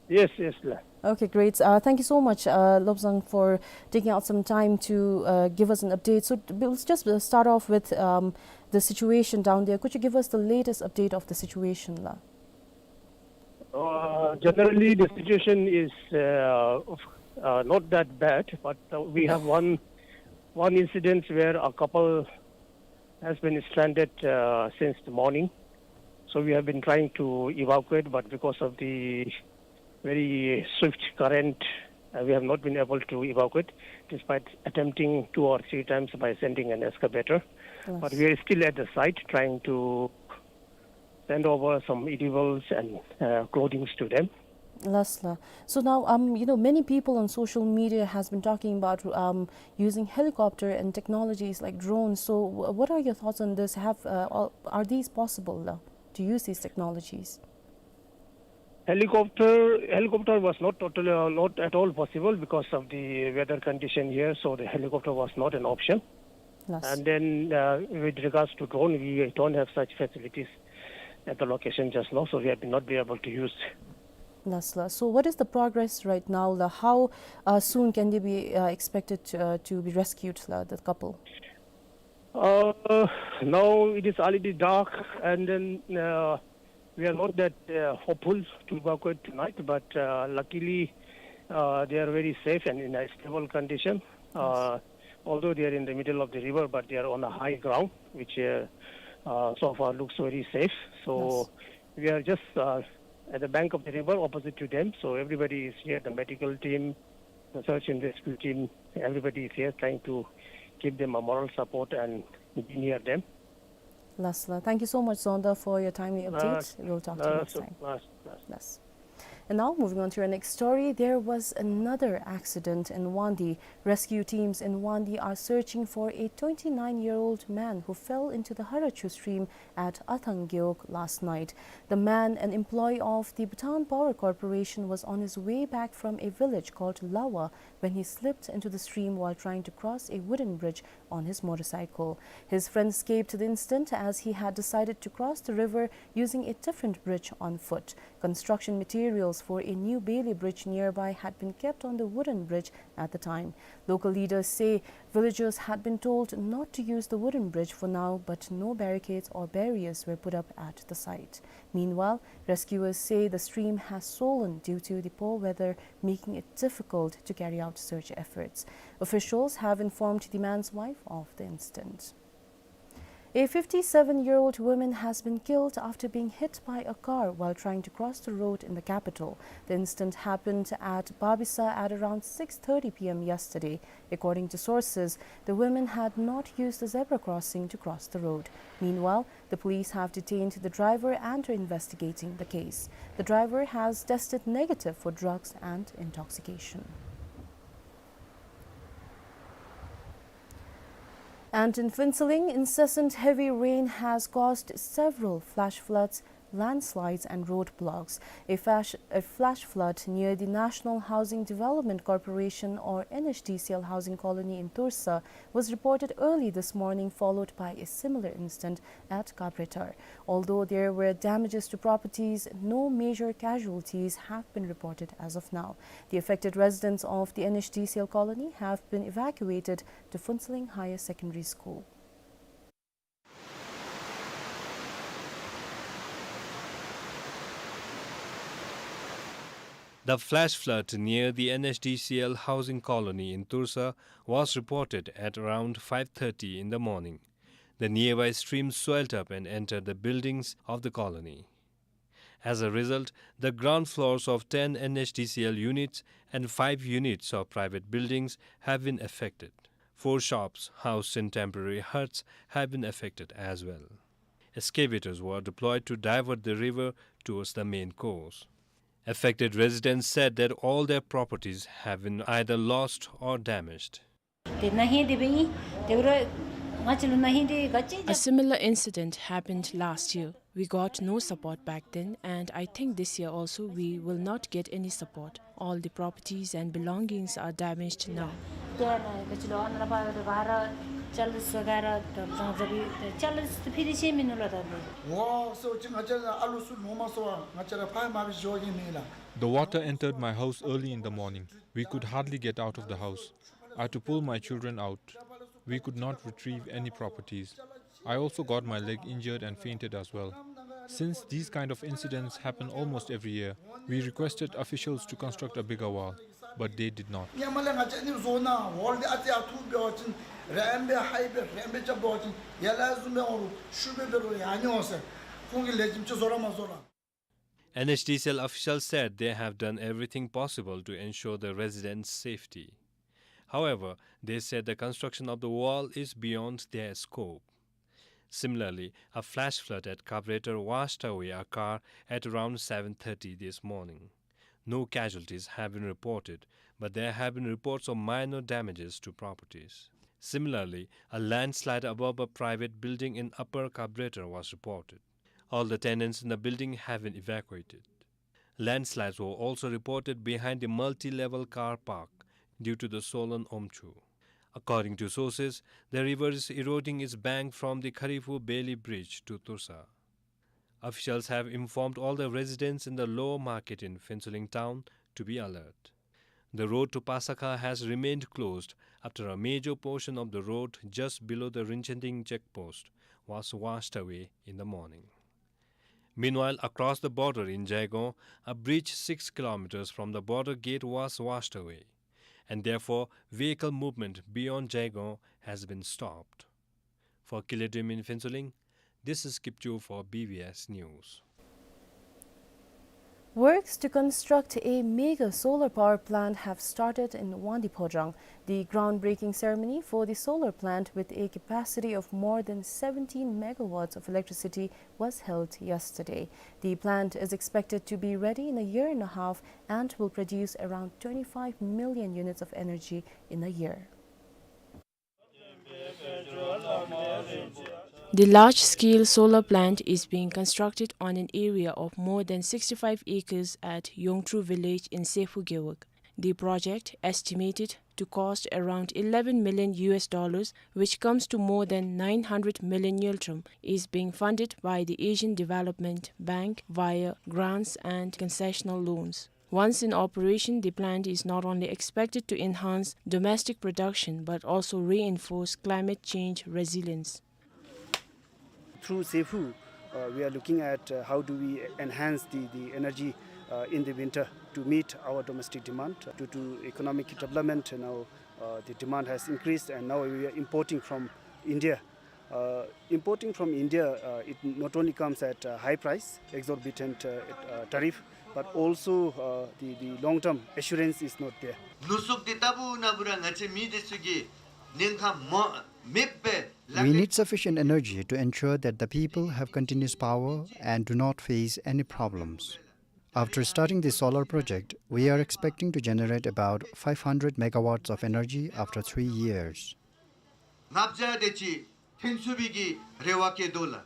Yes, yes, la. Okay, great. Uh, thank you so much, uh, Lobsang, for taking out some time to, uh, give us an update. So, t-, let's just, uh, start off with, um, the situation down there. Could you give us the latest update of the situation, la? Uh, generally, the situation is, uh, of, uh, not that bad, but, uh, we have one, one incident where a couple has been stranded, uh, since the morning. So we have been trying to evacuate, but because of the very swift current, uh, we have not been able to evacuate, despite attempting two or three times by sending an excavator. Yes. But we are still at the site trying to send over some edibles and, uh, clothing to them. Last la. So now, um, you know, many people on social media has been talking about, um, using helicopter and technologies like drones. So, wh-, what are your thoughts on this? Have, uh, all, are these possible, la, to use these technologies? Helicopter, helicopter was not totally, uh, not at all possible because of the weather condition here. So the helicopter was not an option. Yes. And then, uh, with regards to drone, we don't have such facilities at the location just now, so we have not been able to use. Yes, la. So what is the progress right now, la? How, uh, soon can they be, uh, expected, uh, to be rescued, la, the couple? Uh, now it is already dark, and then, uh, we are not that, uh, hopeful to evacuate tonight, but, uh, luckily, uh, they are very safe and in a stable condition. Uh, although they are in the middle of the river, but they are on a high ground, which, uh, uh, so far looks very safe. So we are just, uh, at the bank of the river opposite to them. So everybody is here, the medical team, the search and rescue team, everybody is here trying to give them a moral support and be near them. Last la. Thank you so much, Zonda, for your timely update. Last, we'll talk to you next time. Last, last. Last. And now, moving on to our next story, there was another accident in Wangdue. Rescue teams in Wangdue are searching for a twenty-nine-year-old man who fell into the Harachu stream at Athang Gewog last night. The man, an employee of the Bhutan Power Corporation, was on his way back from a village called Lawa when he slipped into the stream while trying to cross a wooden bridge on his motorcycle. His friend escaped the incident as he had decided to cross the river using a different bridge on foot. Construction materials for a new Bailey bridge nearby had been kept on the wooden bridge at the time. Local leaders say villagers had been told not to use the wooden bridge for now, but no barricades or barriers were put up at the site. Meanwhile, rescuers say the stream has swollen due to the poor weather, making it difficult to carry out search efforts. Officials have informed the man's wife of the incident. A fifty-seven-year-old woman has been killed after being hit by a car while trying to cross the road in the capital. The incident happened at Babisa at around six thirty P M yesterday. According to sources, the woman had not used the zebra crossing to cross the road. Meanwhile, the police have detained the driver and are investigating the case. The driver has tested negative for drugs and intoxication. And in Phuentsholing, incessant heavy rain has caused several flash floods, landslides and roadblocks. A flash, a flash flood near the National Housing Development Corporation, or N H D C L, housing colony in Toursa was reported early this morning, followed by a similar incident at Kapretar. Although there were damages to properties, no major casualties have been reported as of now. The affected residents of the N H D C L colony have been evacuated to Phuentsholing Higher Secondary School. The flash flood near the N H D C L housing colony in Toursa was reported at around five thirty in the morning. The nearby stream swelled up and entered the buildings of the colony. As a result, the ground floors of ten N H D C L units and five units of private buildings have been affected. Four shops housed in temporary huts have been affected as well. Excavators were deployed to divert the river towards the main course. Affected residents said that all their properties have been either lost or damaged. ཏེ་ན་ཧིང་དེ་སྦེ་ཨིན། ཏེ་ར་ང་བཅས་ལུ་ན་ཧིང་དེ་ག་ཅི། A similar incident happened last year. We got no support back then, and I think this year also we will not get any support. All the properties and belongings are damaged now. ཏེ་ན་ག་ཅི་ལོ་ཨ་ན་ལ་ཕར་ག་ར་ཅ་ལུ་སོ་ག་ར་ད་ལོ་ཙང་ཙ་བི་ཏེ་ཅ་ལུ་སུ་ཕི་དེ་ཤེས་མི་ནུག་ལོ་ད་ལོ། ཝའོ་སོ་ཅི་ང་བཅས་ཨ་ལུ་སུ་ལོ་མ་སོ་བ་ང་བཅས་ར་ཕར་མ་བི་ཞོ་གི་མི་ལ། The water entered my house early in the morning. We could hardly get out of the house. I had to pull my children out. We could not retrieve any properties. I also got my leg injured and fainted as well. Since these kind of incidents happen almost every year, we requested officials to construct a bigger wall, but they did not. ཉེ་མ་ལས་ང་བཅས་ནི་བཟོ་ན་ཝོལ་དེ་ཨ་ཙི་ཨ་ཐུ་འབད་བ་ཅིན་རེམ་སྦེ་ཧའི་སྦེ་རེམ་སྦེ་རྐྱབ་འབད་བ་ཅིན་ཡར་ལས་བཟུང་སྦེ་འོང་རུང་ཤུགས་སྦེ་འབད་རུང་ཡར་འགྱོ་འོང་ཟེར། ཁོང་གིས་ལེགས་ཤོམ་ཅིག་བཟོ་ར་མ་བཟོ་ར། N H D C L officials said they have done everything possible to ensure the residents' safety. However, they said the construction of the wall is beyond their scope. Similarly, a flash flood at Kabretar washed away a car at around seven thirty this morning. No casualties have been reported, but there have been reports of minor damages to properties. Similarly, a landslide above a private building in Upper Kabretar was reported. All the tenants in the building have been evacuated. Landslides were also reported behind the multi-level car park due to the swollen Omchu. According to sources, the river is eroding its bank from the Kharifu Bailey Bridge to Tursa. Officials have informed all the residents in the lower market in Phuentsholing town to be alert. The road to Pasakha has remained closed after a major portion of the road just below the Rinchenting check post was washed away in the morning. Meanwhile, across the border in Jaigong, a bridge six kilometers from the border gate was washed away, and therefore vehicle movement beyond Jaigong has been stopped. For Kiledim in Phuentsholing, this is Kipchu for B B S News. Works to construct a mega solar power plant have started in Wangdi Phodrang. The groundbreaking ceremony for the solar plant, with a capacity of more than seventeen megawatts of electricity, was held yesterday. The plant is expected to be ready in a year and a half and will produce around twenty-five million units of energy in a year. The large-scale solar plant is being constructed on an area of more than sixty-five acres at Yongtru village in Sephu Gewog. The project, estimated to cost around eleven million U S dollars, which comes to more than nine hundred million ngultrum, is being funded by the Asian Development Bank via grants and concessional loans. Once in operation, the plant is not only expected to enhance domestic production but also reinforce climate change resilience. Through Sephu, uh, we are looking at, uh, how do we enhance the, the energy, uh, in the winter to meet our domestic demand. Due to economic development, now, uh, the demand has increased, and now we are importing from India. Uh, importing from India, uh, it not only comes at a high price, exorbitant, uh, uh, tariff, but also, uh, the, the long-term assurance is not there. ལུགས་སྲོལ་འདི་ལྟ་བུ་ན་བུ་ར་ང་བཅས་མི་སྡེ་ཚུ་གིས་ཉེན་ཁ་མ་མེདཔ་སྦེ་ལག་ལེན། We need sufficient energy to ensure that the people have continuous power and do not face any problems. After starting the solar project, we are expecting to generate about five hundred megawatts of energy after three years. ལྔ་བརྒྱ་དེ་ཅིག་ཐོན་ཚུགས་པའི་གི་རེ་བ་བསྐྱེད་དོ་ལགས།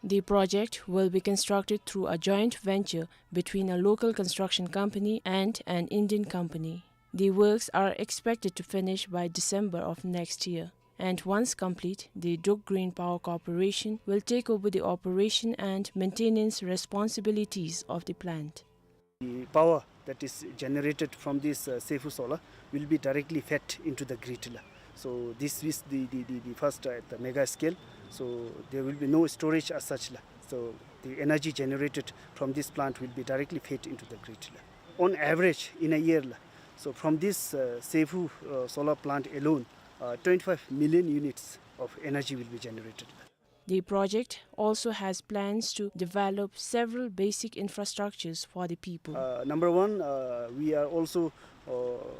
The project will be constructed through a joint venture between a local construction company and an Indian company. The works are expected to finish by December of next year, and once complete, the Druk Green Power Corporation will take over the operation and maintenance responsibilities of the plant. The power that is generated from this, uh, Sephu solar will be directly fed into the grid la. So this is the, the, the, the first, uh, at the mega scale. So there will be no storage as such la. So the energy generated from this plant will be directly fed into the grid la. On average, in a year la, so from this, uh, Sephu, uh, solar plant alone, uh, twenty-five million units of energy will be generated. The project also has plans to develop several basic infrastructures for the people. Uh, number one, uh, we are also, uh,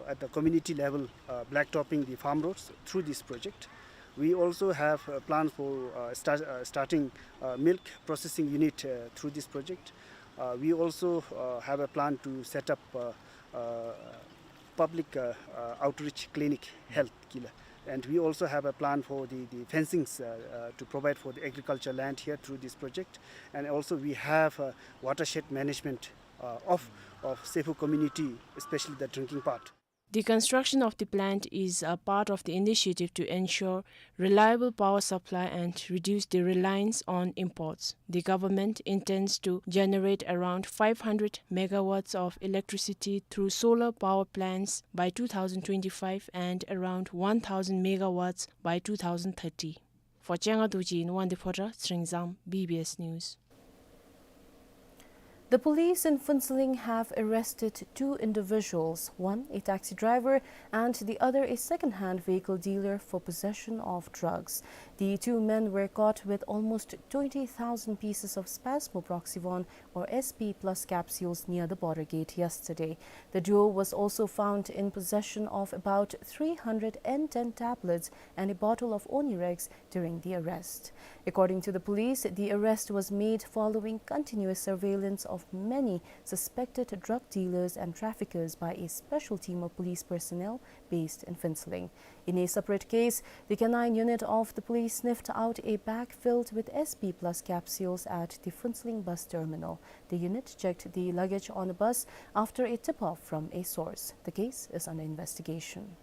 at the community level, uh, blacktopping the farm roads through this project. We also have a plan for, uh, start, uh, starting, uh, milk processing unit, uh, through this project. Uh, we also, uh, have a plan to set up, uh, uh, public, uh, uh, outreach clinic health key la. And we also have a plan for the, the fencings, uh, uh, to provide for the agriculture land here through this project. And also we have, uh, watershed management, uh, of, of Sepho community, especially the drinking part. The construction of the plant is a part of the initiative to ensure reliable power supply and reduce the reliance on imports. The government intends to generate around five hundred megawatts of electricity through solar power plants by two thousand twenty-five and around one thousand megawatts by two thousand thirty. For Changa Dorji in Wangdue Phodrang, Tshering Zam, B B S News. The police in Phuentsholing have arrested two individuals, one a taxi driver and the other a second-hand vehicle dealer, for possession of drugs. The two men were caught with almost twenty thousand pieces of spasmoproxivone or S P plus capsules near the border gate yesterday. The duo was also found in possession of about three hundred N ten tablets and a bottle of Onirex during the arrest. According to the police, the arrest was made following continuous surveillance of many suspected drug dealers and traffickers by a special team of police personnel based in Phuentsholing. In a separate case, the canine unit of the police sniffed out a bag filled with S P plus capsules at the Phuentsholing bus terminal. The unit checked the luggage on a bus after a tip-off from a source. The case is under investigation.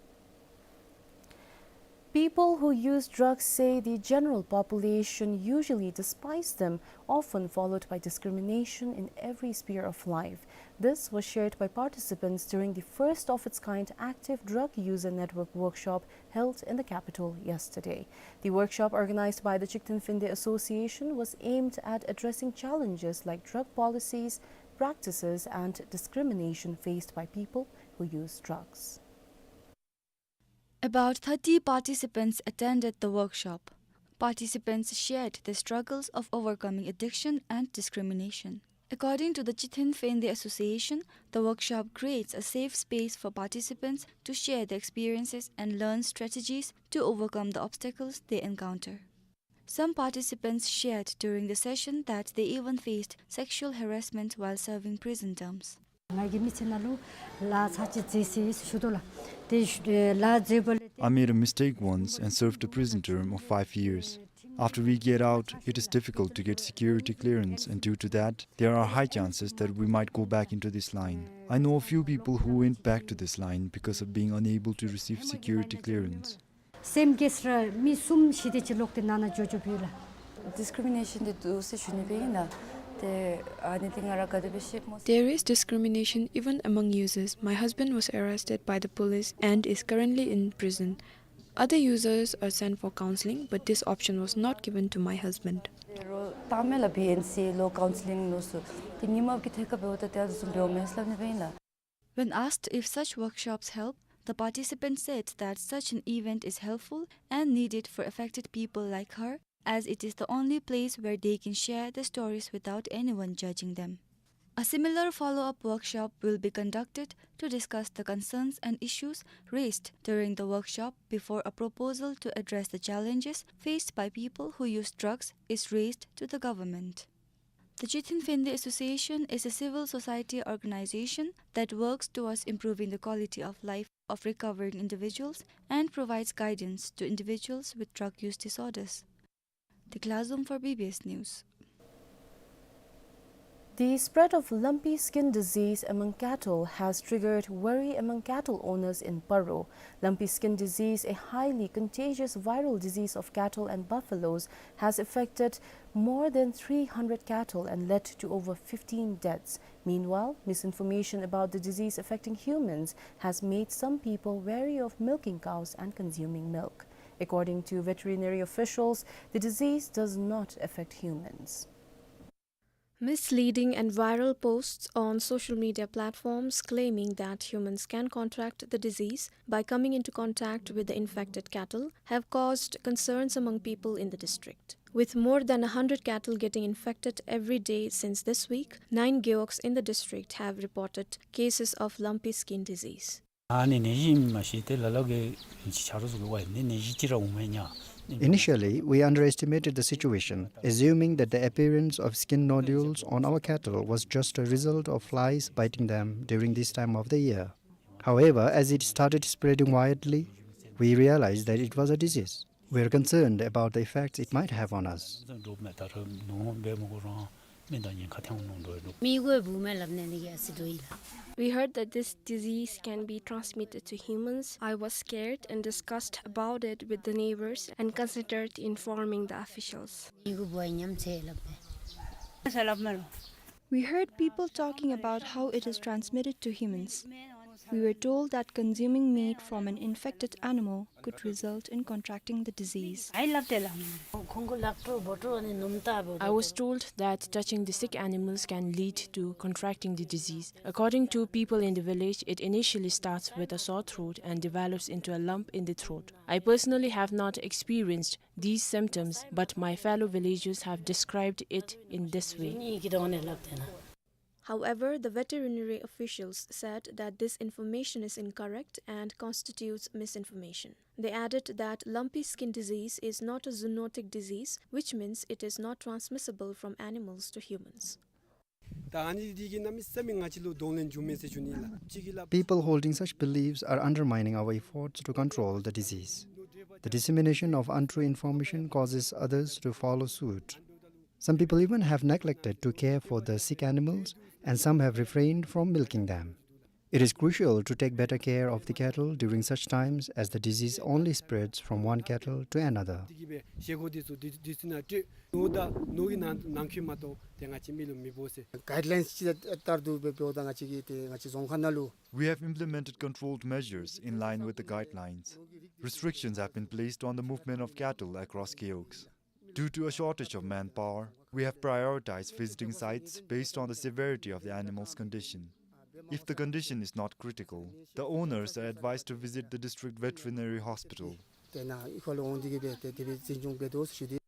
People who use drugs say the general population usually despise them, often followed by discrimination in every sphere of life. This was shared by participants during the first of its kind Active Drug User Network workshop held in the capital yesterday. The workshop, organized by the Chigthen Phende Association, was aimed at addressing challenges like drug policies, practices, and discrimination faced by people who use drugs. About thirty participants attended the workshop. Participants shared the struggles of overcoming addiction and discrimination. According to the Chigthen Phende Association, the workshop creates a safe space for participants to share their experiences and learn strategies to overcome the obstacles they encounter. Some participants shared during the session that they even faced sexual harassment while serving prison terms. ང་གིས་མི་ཚེ་ནང་ལུ་ལཱ་ཚར་གཅིག་མཛད་ཟེར་ཞུ་དོ་ལགས། དེ་ཞུ་ལཱ་མཛད་པ་ལས། I made a mistake once and served a prison term of five years. After we get out, it is difficult to get security clearance, and due to that, there are high chances that we might go back into this line. I know a few people who went back to this line because of being unable to receive security clearance. སེམས་བསྐྱེད་ཟེར་མི་གསུམ་ཞི་བདེ་ཅིག་ལོག་སྟེ་ནང་ན་འགྱོ་འགྱོཝ་ཡོད་ལགས། ཌིསི་ཀི་རི་མི་ནེ་ཤཱན་འདི་འདུག་ཟེར་ཞུ་ནི་སྦེ་ཨིན་ལགས། ཏེ་ཨ་ནི་འདི་ང་ར་ག་དེ་སྦེ་ཤེས་སྨོ་ཟེར། There is discrimination even among users. My husband was arrested by the police and is currently in prison. Other users are sent for counseling, but this option was not given to my husband. རོགས་བཏང་མས་ལགས། བི་ཨེན་སི་ལོག་ཀའུན་སི་ལིང་ལོགས་སུ། ཏེ་ཉིནམ་གཅིག་གི་ཐད་ཁར་འབདཝ་ད་ཏེ་ཨ་ནི་བཟུམ་འབདཝ་མས་ཟེར་སླབ་ནི་སྦེ་ཨིན་ལགས། When asked if such workshops help, the participant said that such an event is helpful and needed for affected people like her, as it is the only place where they can share their stories without anyone judging them. A similar follow-up workshop will be conducted to discuss the concerns and issues raised during the workshop before a proposal to address the challenges faced by people who use drugs is raised to the government. The Chigthen Phende Association is a civil society organization that works towards improving the quality of life of recovering individuals and provides guidance to individuals with drug use disorders. Dikla Zum for B B S News. The spread of lumpy skin disease among cattle has triggered worry among cattle owners in Paro. Lumpy skin disease, a highly contagious viral disease of cattle and buffaloes, has affected more than three hundred cattle and led to over fifteen deaths. Meanwhile, misinformation about the disease affecting humans has made some people wary of milking cows and consuming milk. According to veterinary officials, the disease does not affect humans. Misleading and viral posts on social media platforms claiming that humans can contract the disease by coming into contact with the infected cattle have caused concerns among people in the district. With more than a hundred cattle getting infected every day since this week, nine gewogs in the district have reported cases of lumpy skin disease. ཨ་ནི་ནད་གཞི་ཨིནམ་མ་ཤེས་ཏེ་ལ་ལུ་གིས་ཆ་རོགས་ཚུ་གིས་ཝའི་ནད་ནད་གཞི་ཅིག་ར་འོང་མས་ཉ། Initially, we underestimated the situation, assuming that the appearance of skin nodules on our cattle was just a result of flies biting them during this time of the year. However, as it started spreading widely, we realized that it was a disease. We are concerned about the effects it might have on us. We heard that this disease can be transmitted to humans. I was scared and discussed about it with the neighbors and considered informing the officials. We heard people talking about how it is transmitted to humans. We were told that consuming meat from an infected animal could result in contracting the disease. I was told that touching the sick animals can lead to contracting the disease. According to people in the village, it initially starts with a sore throat and develops into a lump in the throat. I personally have not experienced these symptoms, but my fellow villagers have described it in this way. However, the veterinary officials said that this information is incorrect and constitutes misinformation. They added that lumpy skin disease is not a zoonotic disease, which means it is not transmissible from animals to humans. People holding such beliefs are undermining our efforts to control the disease. The dissemination of untrue information causes others to follow suit. Some people even have neglected to care for the sick animals, and some have refrained from milking them. It is crucial to take better care of the cattle during such times, as the disease only spreads from one cattle to another. Guidelines ཅིག་ལྟར་དུ་འབདཝ་ད་ང་བཅས་ཀྱི་ཏེ་ང་བཅས་རྫོང་ཁག་ནང་ལུ། We have implemented controlled measures in line with the guidelines. Restrictions have been placed on the movement of cattle across gewogs. Due to a shortage of manpower, we have prioritized visiting sites based on the severity of the animal's condition. If the condition is not critical, the owners are advised to visit the district veterinary hospital. ཏེ་ནཱ་ཨི་ཁ་ལུ་འོང་སྟེ་གིས་སྦེ་ཏེ་དེ་སྦེ་འཛིན་སྐྱོང་འབད་དོ་ཟེར་ཞུ་སྟེ།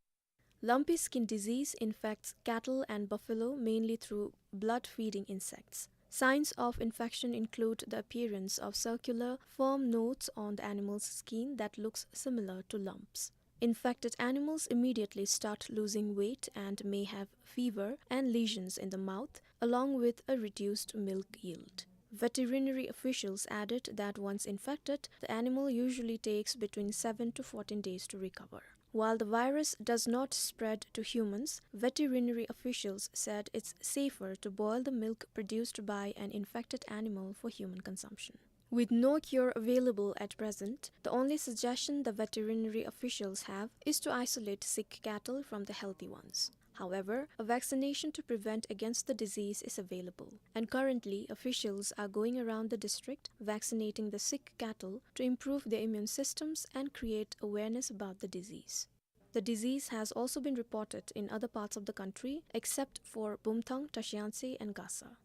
Lumpy skin disease infects cattle and buffalo mainly through blood-feeding insects. Signs of infection include the appearance of circular, firm nodes on the animal's skin that looks similar to lumps. Infected animals immediately start losing weight and may have fever and lesions in the mouth, along with a reduced milk yield. Veterinary officials added that once infected, the animal usually takes between seven to fourteen days to recover. While the virus does not spread to humans, veterinary officials said it's safer to boil the milk produced by an infected animal for human consumption. With no cure available at present, the only suggestion the veterinary officials have is to isolate sick cattle from the healthy ones. However, a vaccination to prevent against the disease is available, and currently officials are going around the district vaccinating the sick cattle to improve their immune systems and create awareness about the disease. The disease has also been reported in other parts of the country, except for Bumthang, Trashiyangtse, and Gasa.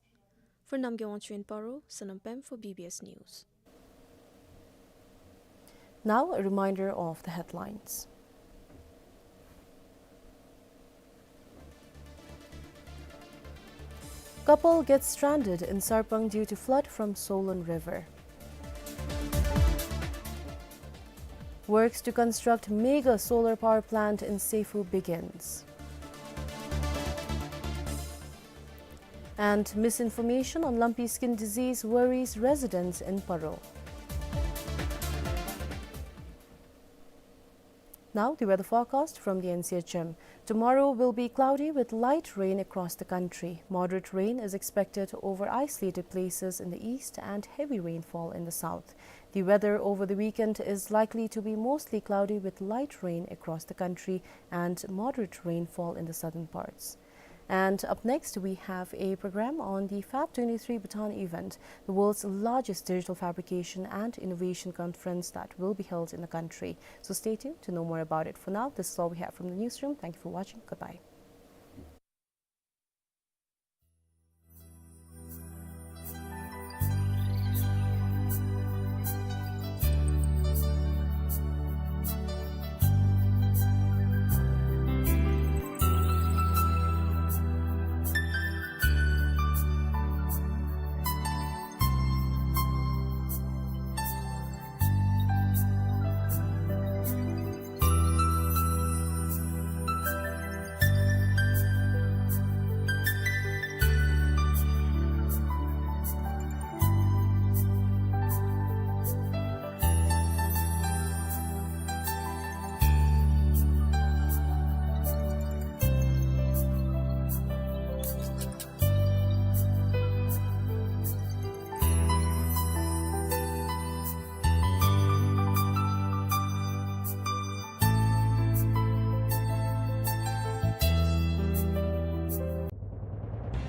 For Namgay Wangchuk in Paro, Sonam Pem for B B S News. Now, a reminder of the headlines. Couple gets stranded in Sarpang due to flood from Solon River. Works to construct mega solar power plant in Seyfu begins. And misinformation on lumpy skin disease worries residents in Paro. Now, the weather forecast from the N C H M. Tomorrow will be cloudy with light rain across the country. Moderate rain is expected over isolated places in the east and heavy rainfall in the south. The weather over the weekend is likely to be mostly cloudy with light rain across the country and moderate rainfall in the southern parts. And up next, we have a program on the Fab twenty-three Bhutan event, the world's largest digital fabrication and innovation conference that will be held in the country. So stay tuned to know more about it. For now, this is all we have from the newsroom. Thank you for watching. Goodbye.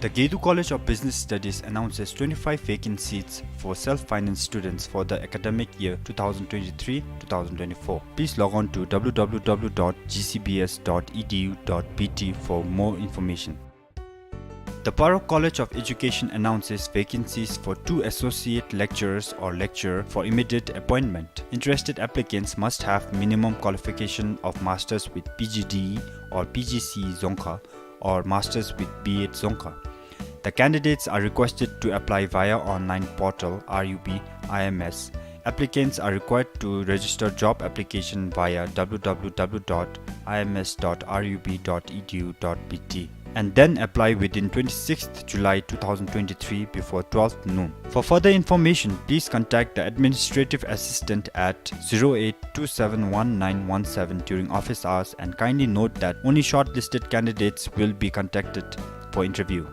The Gedu College of Business Studies announces twenty-five vacant seats for self-finance students for the academic year two thousand twenty-three two thousand twenty-four. Please log on to w w w dot g c b s dot e d u dot b t for more information. The Paro College of Education announces vacancies for two associate lecturers or lecturer for immediate appointment. Interested applicants must have minimum qualification of masters with P G D E or P G C E Dzongkha or masters with B Ed Dzongkha. The candidates are requested to apply via online portal R U B I M S. Applicants are required to register job application via w w w dot i m s dot r u b dot e d u dot b t and then apply within twenty-sixth July two thousand twenty-three before twelfth noon. For further information, please contact the administrative assistant at zero eight two seven one nine one seven during office hours, and kindly note that only shortlisted candidates will be contacted for interview.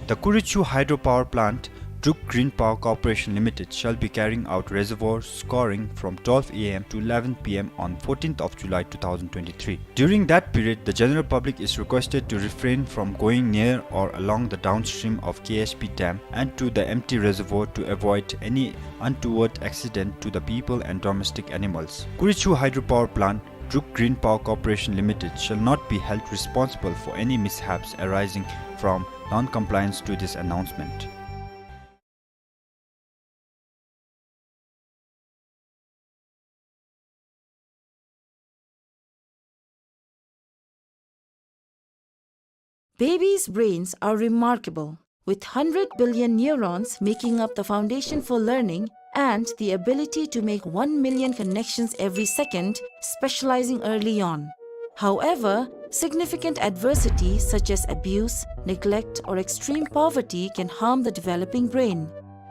The Kurichu Hydropower Plant, Druk Green Power Corporation Limited, shall be carrying out reservoir scoring from twelve a m to eleven p m on fourteenth of July two thousand twenty-three. During that period, the general public is requested to refrain from going near or along the downstream of K H P dam and to the empty reservoir to avoid any untoward accident to the people and domestic animals. Kurichu Hydropower Plant, Druk Green Power Corporation Limited shall not be held responsible for any mishaps arising from non-compliance to this announcement. Babies' brains are remarkable, with hundred billion neurons making up the foundation for learning and the ability to make one million connections every second, specializing early on. However, significant adversity such as abuse, neglect, or extreme poverty can harm the developing brain.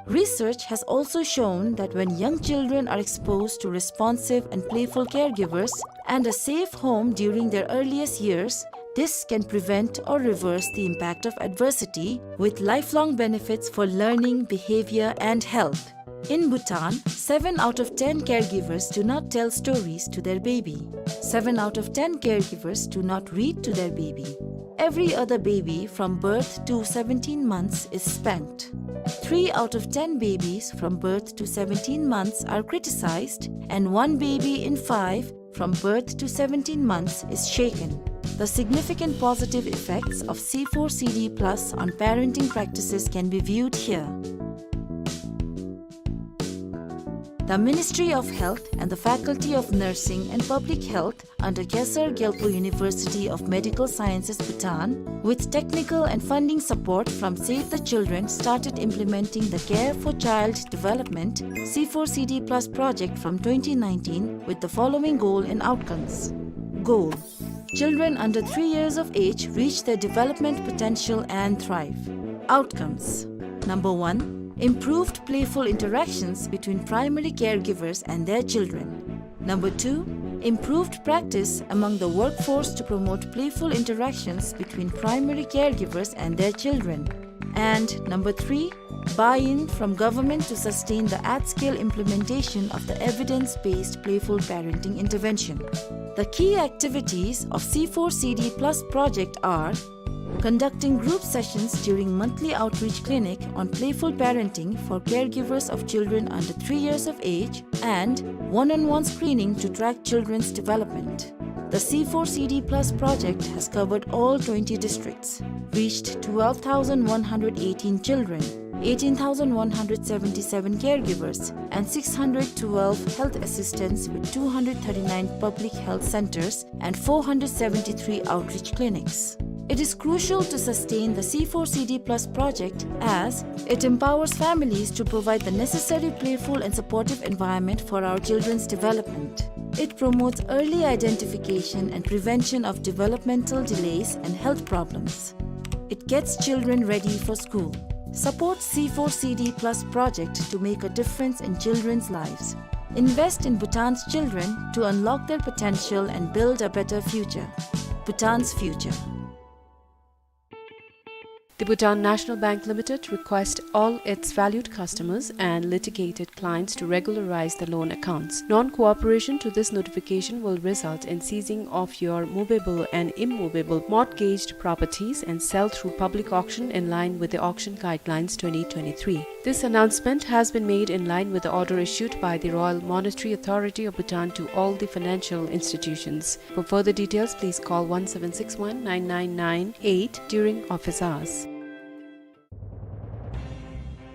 Research has also shown that when young children are exposed to responsive and playful caregivers and a safe home during their earliest years, this can prevent or reverse the impact of adversity, with lifelong benefits for learning, behavior, and health. In Bhutan, seven out of ten caregivers do not tell stories to their baby. Seven out of ten caregivers do not read to their baby. Every other baby from birth to seventeen months is spanked. Three out of ten babies from birth to seventeen months are criticized, and one baby in five from birth to seventeen months is shaken. The significant positive effects of C four C D plus on parenting practices can be viewed here. The Ministry of Health and the Faculty of Nursing and Public Health under Khesar Gyalpo University of Medical Sciences, Bhutan, with technical and funding support from Save the Children, started implementing the Care for Child Development C four C D plus project from twenty nineteen with the following goal and outcomes. Goal: children under three years of age reach their development potential and thrive. Outcomes: number one, improved playful interactions between primary caregivers and their children. Number two, improved practice among the workforce to promote playful interactions between primary caregivers and their children. And number three, buy-in from government to sustain the at-scale implementation of the evidence-based playful parenting intervention. The key activities of C four C D plus project are conducting group sessions during monthly outreach clinic on playful parenting for caregivers of children under three years of age, and one-on-one screening to track children's development. The C four C D plus project has covered all twenty districts, reached twelve thousand one hundred eighteen children, eighteen thousand one hundred seventy-seven caregivers, and six hundred twelve health assistants with two hundred thirty-nine public health centers and four hundred seventy-three outreach clinics. It is crucial to sustain the C four C D plus project as it empowers families to provide the necessary playful and supportive environment for our children's development. It promotes early identification and prevention of developmental delays and health problems. It gets children ready for school. Support C four C D plus project to make a difference in children's lives. Invest in Bhutan's children to unlock their potential and build a better future. Bhutan's future. The Bhutan National Bank Limited requests all its valued customers and litigated clients to regularize the loan accounts. Non-cooperation to this notification will result in seizing of your movable and immovable mortgaged properties and sale through public auction in line with the Auction Guidelines twenty twenty-three. This announcement has been made in line with the order issued by the Royal Monetary Authority of Bhutan to all the financial institutions. For further details, please call one seven six one nine nine nine eight during office hours.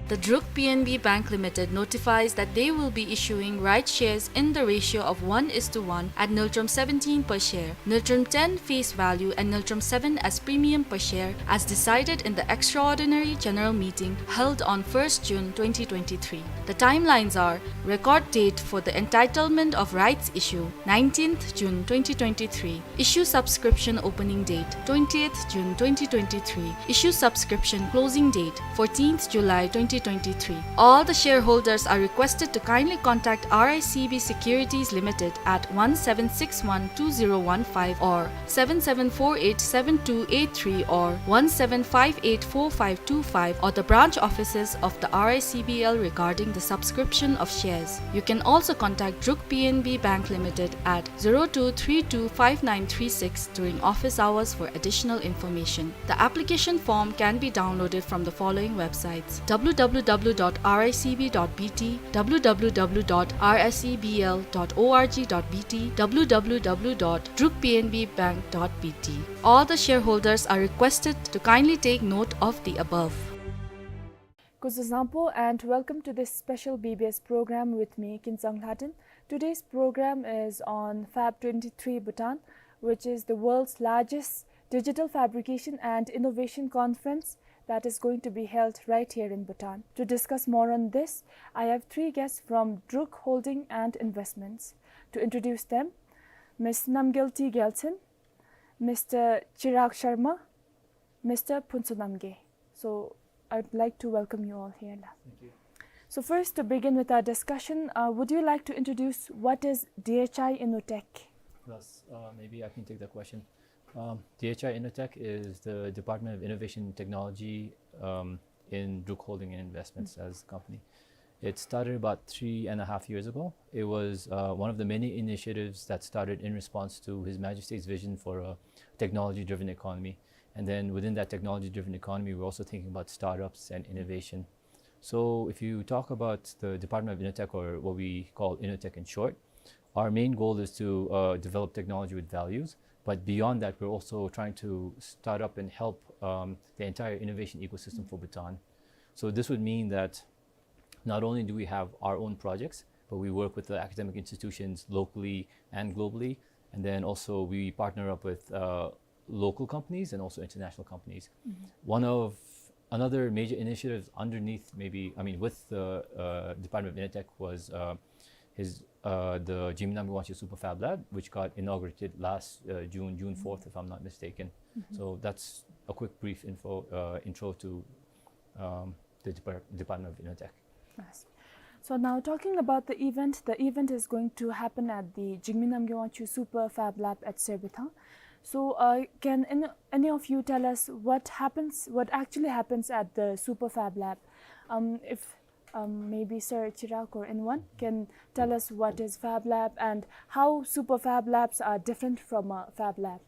The Druk P N B Bank Limited notifies that they will be issuing rights shares in the ratio of one is to one at ngultrum seventeen per share, ngultrum ten face value, and ngultrum seven as premium per share, as decided in the extraordinary general meeting held on first June twenty twenty-three. The timelines are: record date for the entitlement of rights issue, nineteenth June twenty twenty-three. Issue subscription opening date, twentieth June twenty twenty-three. Issue subscription closing date, fourteenth July twenty twenty-three. All the shareholders are requested to kindly contact R I C B Securities Limited at one seven six one two zero one five or seven seven four eight seven two eight three or one seven five eight four five two five or the branch offices of the R I C B L regarding the subscription of shares. You can also contact Druk P N B Bank Limited at zero two three two five nine three six during office hours for additional information. The application form can be downloaded from the following websites: W W W dot R I C B dot B T, W W W dot R I C B L dot org dot B T, W W W dot druk P N B bank dot B T. All the shareholders are requested to kindly take note of the above. Kuzuzangpo and welcome to this special B B S program with me, Kinsang Lhaden. Today's program is on Fab twenty-three Bhutan, which is the world's largest digital fabrication and innovation conference that is going to be held right here in Bhutan. To discuss more on this, I have three guests from Druk Holding and Investments. To introduce them, Miss Namgyal T Gyaltsen, Mister Chirag Sharma, Mister Phuntsho Namgay. So I'd like to welcome you all here. Thank you. So first, to begin with our discussion, uh, would you like to introduce what is D H I Innotech? Yes, uh, maybe I can take the question. Um, D H I Innotech is the Department of Innovation Technology, um, in Druk Holding and Investments as a company. It started about three and a half years ago. It was, uh, one of the many initiatives that started in response to His Majesty's vision for a technology-driven economy. And then within that technology-driven economy, we're also thinking about startups and innovation. So if you talk about the Department of Innotech, or what we call Innotech in short, our main goal is to, uh, develop technology with values. But beyond that, we're also trying to start up and help, um, the entire innovation ecosystem for Bhutan. So this would mean that not only do we have our own projects, but we work with the academic institutions locally and globally. And then also we partner up with, uh, local companies and also international companies. One of another major initiative underneath, maybe, I mean, with the, uh, Department of Innotech was, uh, his, uh, the Jigme Namgay Wangchuk Super Fab Lab, which got inaugurated last, uh, June, June fourth, if I'm not mistaken. So that's a quick brief info, uh, intro to, um, the Depar-, Department of Innotech. Yes. So now, talking about the event, the event is going to happen at the Jigme Namgay Wangchuk Super Fab Lab at Serbithang. So, uh, can any, any of you tell us what happens, what actually happens at the Super Fab Lab? Um, if, um, maybe Sir Chirag or anyone can tell us what is Fab Lab and how Super Fab Labs are different from a Fab Lab.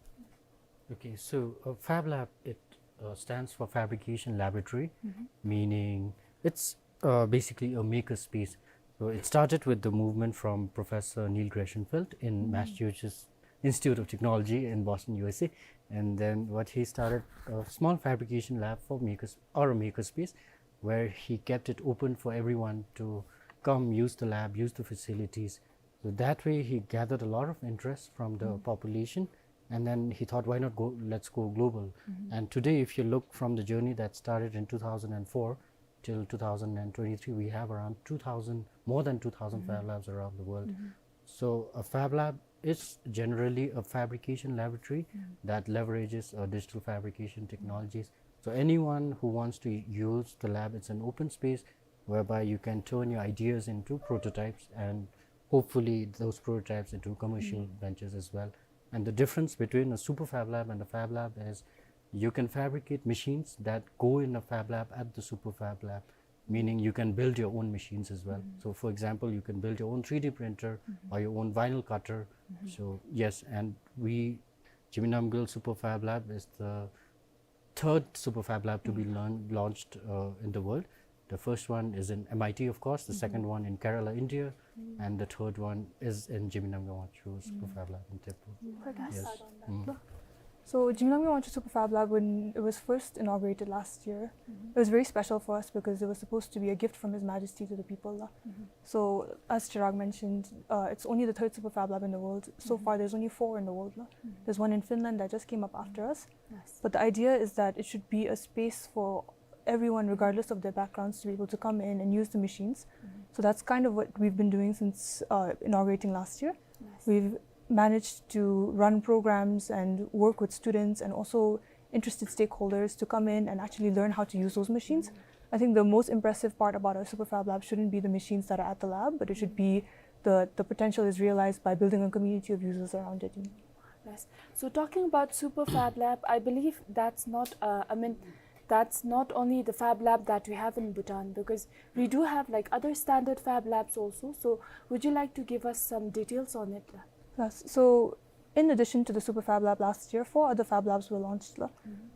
Okay, so a Fab Lab, it, uh, stands for Fabrication Laboratory, meaning it's, uh, basically a maker space. So it started with the movement from Professor Neil Gershenfeld in Massachusetts Institute of Technology in Boston, U S A. And then what he started, a small fabrication lab for makers, or a maker space, where he kept it open for everyone to come use the lab, use the facilities. So that way he gathered a lot of interest from the population, and then he thought, "Why not go, let's go global." And today, if you look from the journey that started in two thousand and four till two thousand and twenty-three, we have around two thousand, more than two thousand Fab Labs around the world. So a Fab Lab is generally a fabrication laboratory that leverages, uh, digital fabrication technologies. So anyone who wants to use the lab, it's an open space whereby you can turn your ideas into prototypes and hopefully those prototypes into commercial ventures as well. And the difference between a Super Fab Lab and a Fab Lab is You can fabricate machines that go in a fab lab at the super fab lab, meaning you can build your own machines as well. So, for example, you can build your own three D printer or your own vinyl cutter. So, yes, and we, Zeme Namgyel Super Fab Lab is the third super fab lab to be learn, launched uh, in the world. The first one is in M I T, of course, the second one in Kerala, India, and the third one is in Zeme Namgyel Wangchuck Super Fab Lab in Thimphu. Yes. So Zeme Namgyel Wangchuck Super Fab Lab, when it was first inaugurated last year, it was very special for us because it was supposed to be a gift from His Majesty to the people. So as Chirag mentioned, uh, it's only the third Super Fab Lab in the world. So far, there's only four in the world. There's one in Finland that just came up after us. But the idea is that it should be a space for everyone, regardless of their backgrounds, to be able to come in and use the machines. So that's kind of what we've been doing since uh, inaugurating last year. We've managed to run programs and work with students and also interested stakeholders to come in and actually learn how to use those machines. I think the most impressive part about our Super Fab Lab shouldn't be the machines that are at the lab, but it should be the, the potential is realized by building a community of users around it. Yes. So talking about Super Fab Lab, I believe that's not, uh, I mean, that's not only the Fab Lab that we have in Bhutan, because we do have like other standard Fab Labs also. So would you like to give us some details on it? Yes. So in addition to the Super Fab Lab last year, four other Fab Labs were launched.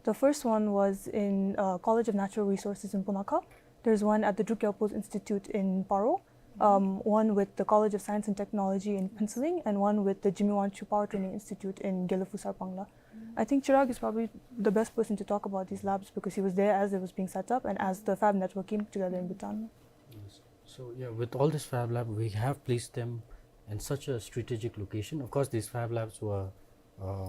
The first one was in uh, College of Natural Resources in Punakha. There's one at the Druk Gyalpo's Institute in Paro, um, one with the College of Science and Technology in Phuentsholing, and one with the Zeme Wangchuck Power Training Institute in Gelephu Sarpang la. I think Chirag is probably the best person to talk about these labs because he was there as it was being set up and as the Fab network came together in Bhutan. So yeah, with all this Fab Lab, we have placed them in such a strategic location. Of course, these Fab Labs were uh,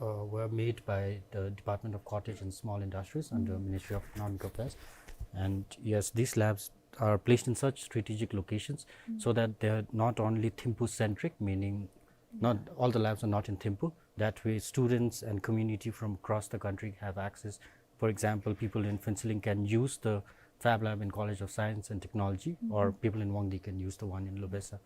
uh, were made by the Department of Cottage and Small Industries under Ministry of Economic Affairs. And yes, these labs are placed in such strategic locations so that they're not only Thimphu centric, meaning not all the labs are not in Thimphu. That way, students and community from across the country have access. For example, people in Phuentsholing can use the Fab Lab in College of Science and Technology, or people in Wangdue can use the one in Loubessa.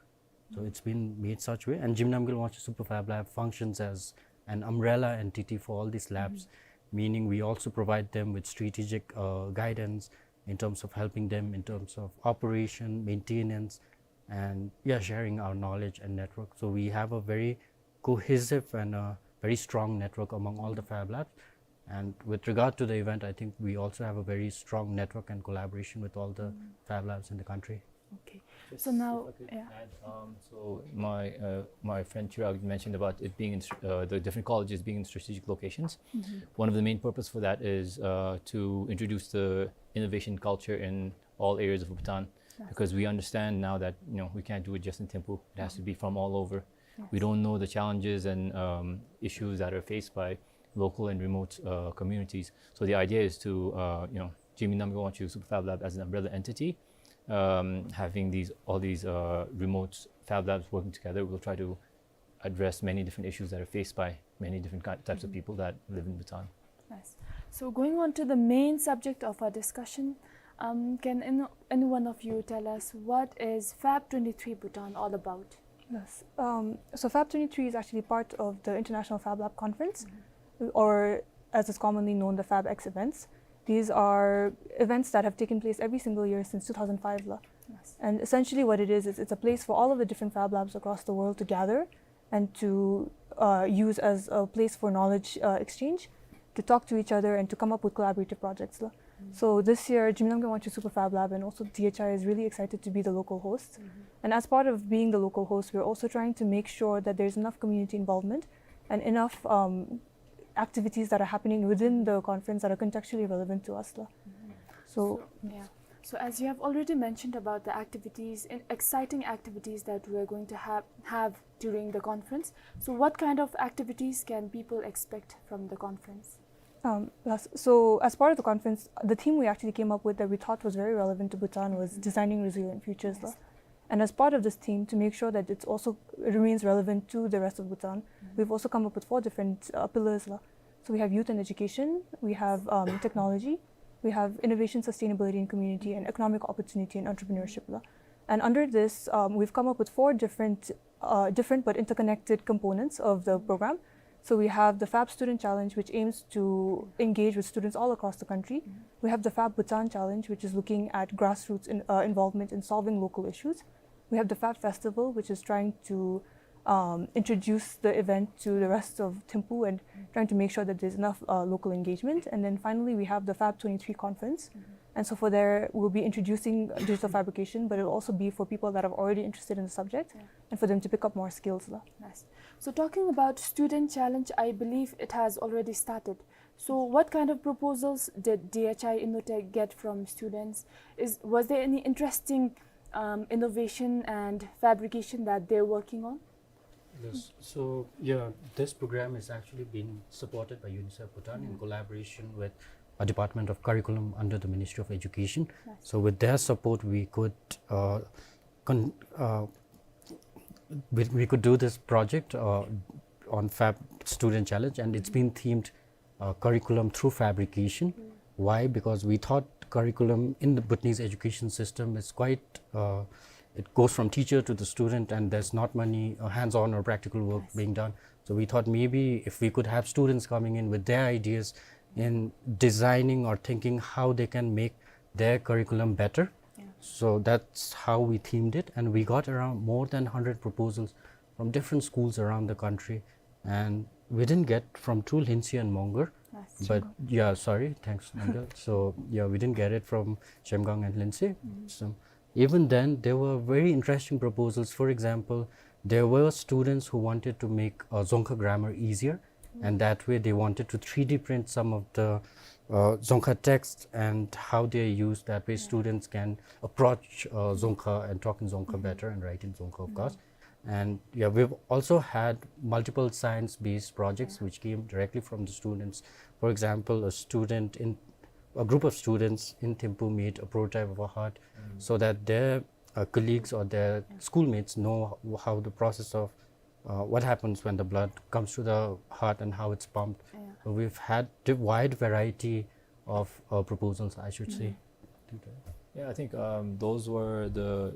So it's been made such way, and Zeme Namgyel Wangchuck Super Fab Lab functions as an umbrella entity for all these labs, meaning we also provide them with strategic uh, guidance in terms of helping them in terms of operation, maintenance, and yeah, sharing our knowledge and network. So we have a very cohesive and a very strong network among all the Fab Labs. And with regard to the event, I think we also have a very strong network and collaboration with all the Fab Labs in the country. Okay. So now, yeah. Add, um, so my uh, my friend Chirag mentioned about it being in str- uh, the different colleges being in strategic locations. One of the main purpose for that is uh, to introduce the innovation culture in all areas of Bhutan, because we understand now that you know we can't do it just in Thimphu. It has to be from all over. We don't know the challenges and um, issues that are faced by local and remote uh, communities. So the idea is to uh, you know Zeme Namgyel Wangchuck Super Fab Lab as an umbrella entity, um, having these all these uh, remote Fab Labs working together will try to address many different issues that are faced by many different ki- types of people that live in Bhutan. Nice. So going on to the main subject of our discussion, um, can any, any one of you tell us what is Fab twenty-three Bhutan all about? Yes. Um, so Fab twenty-three is actually part of the International Fab Lab Conference, or as is commonly known, the FabX events. These are events that have taken place every single year since two thousand five la. And essentially what it is, is it's a place for all of the different Fab Labs across the world to gather and to uh, use as a place for knowledge uh, exchange, to talk to each other and to come up with collaborative projects la. So this year, Zeme Namgyel Wangchuck Super Fab Lab and also D H I is really excited to be the local host. And as part of being the local host, we're also trying to make sure that there's enough community involvement and enough um, activities that are happening within the conference that are contextually relevant to us la. So Yeah. So as you have already mentioned about the activities, in- exciting activities that we are going to have have during the conference. So what kind of activities can people expect from the conference? Um, yes. So as part of the conference, the theme we actually came up with that we thought was very relevant to Bhutan was designing resilient futures la. And as part of this theme, to make sure that it's also remains relevant to the rest of Bhutan, we've also come up with four different uh, pillars la. So we have youth and education, we have um, technology, we have innovation, sustainability and community, and economic opportunity and entrepreneurship la. And under this, um, we've come up with four different, uh, different but interconnected components of the program. So we have the Fab Student Challenge, which aims to engage with students all across the country. We have the Fab Bhutan Challenge, which is looking at grassroots in, uh, involvement in solving local issues. We have the Fab Festival, which is trying to, um, introduce the event to the rest of Thimphu and trying to make sure that there's enough, uh, local engagement. And then finally, we have the Fab twenty-three conference. And so for there, we'll be introducing digital fabrication, but it'll also be for people that are already interested in the subject and for them to pick up more skills la. Nice. So talking about Student Challenge, I believe it has already started. So what kind of proposals did D H I Innotech get from students? Is, was there any interesting, um, innovation and fabrication that they're working on? Yes. So, yeah, this program is actually being supported by UNICEF Bhutan in collaboration with a Department of Curriculum under the Ministry of Education. Nice. So with their support, we could, uh, con-, uh, we, we could do this project, uh, on Fab Student Challenge, and it's been themed, uh, curriculum through fabrication. Why? Because we thought curriculum in the Bhutanese education system is quite, uh, it goes from teacher to the student, and there's not many, uh, hands-on or practical work being done. So we thought maybe if we could have students coming in with their ideas in designing or thinking how they can make their curriculum better. So that's how we themed it, and we got around more than hundred proposals from different schools around the country, and we didn't get from two, Lhinsi and Mongar. But yeah, sorry, thanks, Nandel. So yeah, we didn't get it from Zhemgang and Lhinsi. So even then, there were very interesting proposals. For example, there were students who wanted to make, uh, Dzongkha grammar easier, and that way they wanted to three D print some of the, uh, Dzongkha text and how they are used. That way, students can approach, uh, Dzongkha and talk in Dzongkha better and write in Dzongkha, of course. And yeah, we've also had multiple science-based projects which came directly from the students. For example, a student in, a group of students in Thimphu made a prototype of a heart so that their, uh, colleagues or their schoolmates know how, how the process of, uh, what happens when the blood comes to the heart and how it's pumped. We've had a wide variety of, uh, proposals, I should say. Yeah, I think, um, those were the,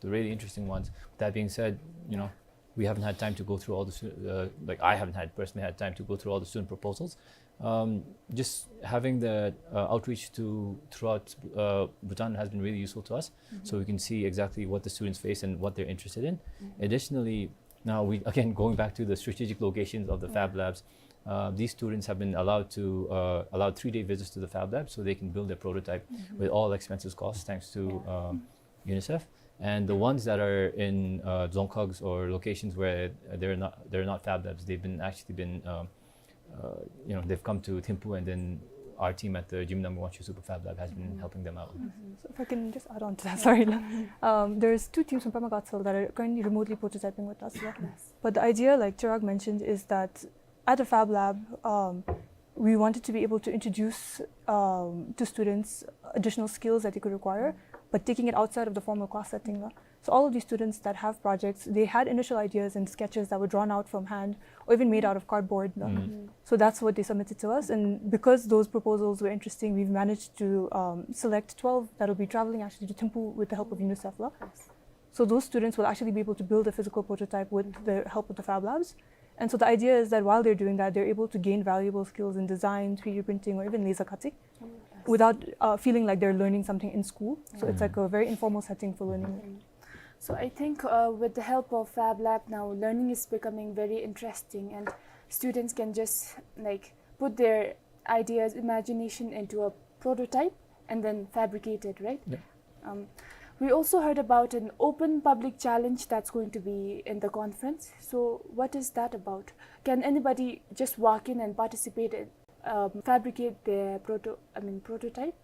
the really interesting ones. That being said, you know, we haven't had time to go through all the stu-, uh, like, I haven't had, personally had time to go through all the student proposals. Um, just having the, uh, outreach to throughout, uh, Bhutan has been really useful to us, so we can see exactly what the students face and what they're interested in. Additionally, now we, again, going back to the strategic locations of the Fab Labs, uh, these students have been allowed to, uh, allowed three-day visits to the Fab Lab so they can build their prototype with all expenses cost, thanks to, um, UNICEF. And the ones that are in, uh, Dzongkhags or locations where they're not, they're not Fab Labs, they've been actually been, um, uh, you know, they've come to Thimphu, and then our team at the Gymnam Wangchuck Super Fab Lab has been helping them out. So if I can just add on to that, sorry. Um, there's two teams from Pema Gatshel that are currently remotely prototyping with us. But the idea, like Chirag mentioned, is that at a Fab Lab, um, we wanted to be able to introduce, um, to students additional skills that they could require, but taking it outside of the formal class setting la. So all of these students that have projects, they had initial ideas and sketches that were drawn out from hand or even made out of cardboard la. So that's what they submitted to us. And because those proposals were interesting, we've managed to, um, select twelve that'll be traveling actually to Thimphu with the help of UNICEF la. So those students will actually be able to build a physical prototype with the help of the Fab Labs. And so the idea is that while they're doing that, they're able to gain valuable skills in design, three D printing, or even laser cutting without, uh, feeling like they're learning something in school. So it's like a very informal setting for learning. So I think, uh, with the help of Fab Lab now, learning is becoming very interesting, and students can just, like, put their ideas, imagination into a prototype and then fabricate it, right? Um, we also heard about an open public challenge that's going to be in the conference. So what is that about? Can anybody just walk in and participate in, um, fabricate their proto-, I mean, prototype?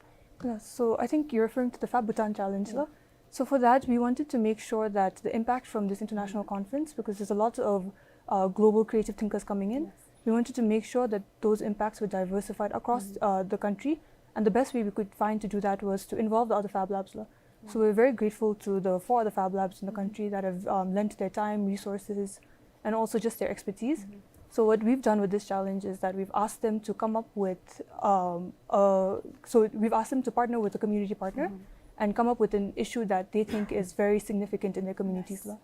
Yeah, so I think you're referring to the Fab Bhutan Challenge la. So for that, we wanted to make sure that the impact from this international conference, because there's a lot of, uh, global creative thinkers coming in, we wanted to make sure that those impacts were diversified across, uh, the country. And the best way we could find to do that was to involve the other Fab Labs la. So we're very grateful to the four other Fab Labs in the country that have, um, lent their time, resources, and also just their expertise. So what we've done with this challenge is that we've asked them to come up with, um, uh, so we've asked them to partner with a community partner and come up with an issue that they think is very significant in their communities la.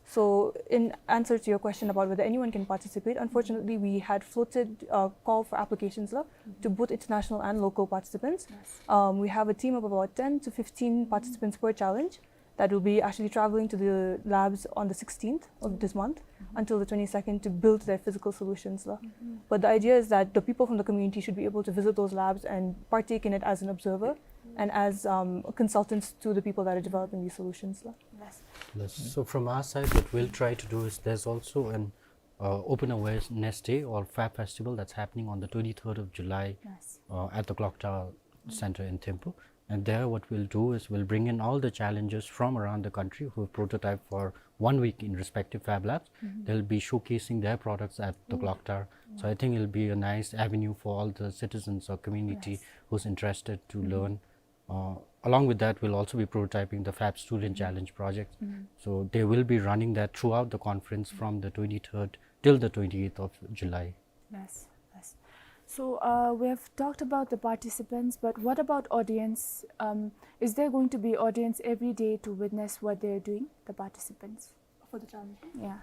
So, in answer to your question about whether anyone can participate, unfortunately, we had floated a call for applications la, to both international and local participants. Yes. Um, we have a team of about ten to fifteen participants per challenge that will be actually traveling to the labs on the sixteenth of this month until the twenty-second to build their physical solutions la. But the idea is that the people from the community should be able to visit those labs and partake in it as an observer and as, um, consultants to the people that are developing these solutions la. Yes. Yes. So from our side, what we'll try to do is there's also an, uh, open awareness day or Fab Festival that's happening on the twenty-third of July, yes, uh, at the Clock Tower Center in Thimphu. And there what we'll do is we'll bring in all the challengers from around the country who prototype for one week in respective Fab Labs. They'll be showcasing their products at the Clock Tower. So I think it'll be a nice avenue for all the citizens or community, yes, who's interested to learn. Uh, along with that, we'll also be prototyping the Fab Student Challenge project. So they will be running that throughout the conference from the twenty-third till the twenty-eighth of July. Yes, yes. So, uh, we have talked about the participants, but what about audience? Um, is there going to be audience every day to witness what they're doing, the participants? For the challenge? Yeah.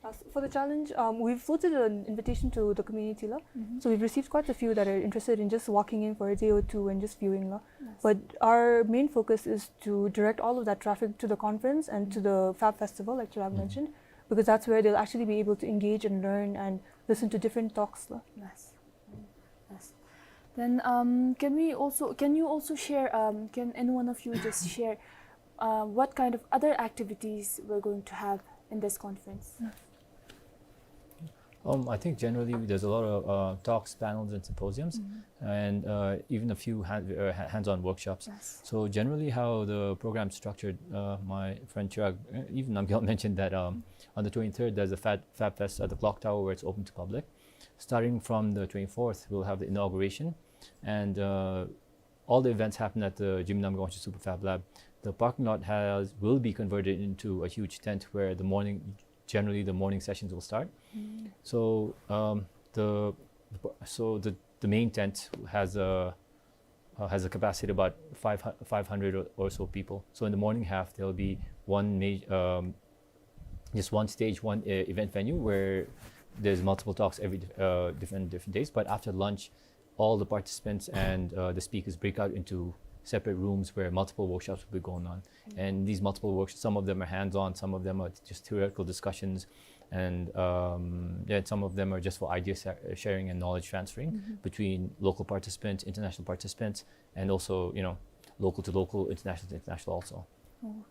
Uh, s-, for the challenge, um, we've floated an invitation to the community la. So we've received quite a few that are interested in just walking in for a day or two and just viewing la. Yes. But our main focus is to direct all of that traffic to the conference and to the Fab Festival, like Chirag mentioned, because that's where they'll actually be able to engage and learn and listen to different talks la. Yes. Yes. Then, um, can we also, can you also share, um, can any one of you just share, uh, what kind of other activities we're going to have in this conference? Um, I think generally there's a lot of, uh, talks, panels, and symposiums, and, uh, even a few hand, uh, ha-, hands-on workshops. Yes. So generally, how the program's structured, uh, my friend Chirag, uh, even Namgyal mentioned that, um, on the twenty-third there's a Fab, Fab Fest at the Clock Tower where it's open to public. Starting from the twenty-fourth, we'll have the inauguration, and, uh, all the events happen at the Jigme Namgyal Wangchuk Super Fab Lab. The parking lot has, will be converted into a huge tent where the morning, generally the morning sessions will start. So, um, the, the p-, so the, the main tent has a, uh, has a capacity about five hu-, five hundred or, or so people. So in the morning half, there'll be one ma-, um, just one stage, one, uh, event venue where there's multiple talks every, uh, different, different days. But after lunch, all the participants and, uh, the speakers break out into separate rooms where multiple workshops will be going on. And these multiple workshops, some of them are hands-on, some of them are just theoretical discussions, and, um, yeah, some of them are just for idea sa-, sharing and knowledge transferring between local participants, international participants, and also, you know, local to local, international to international also.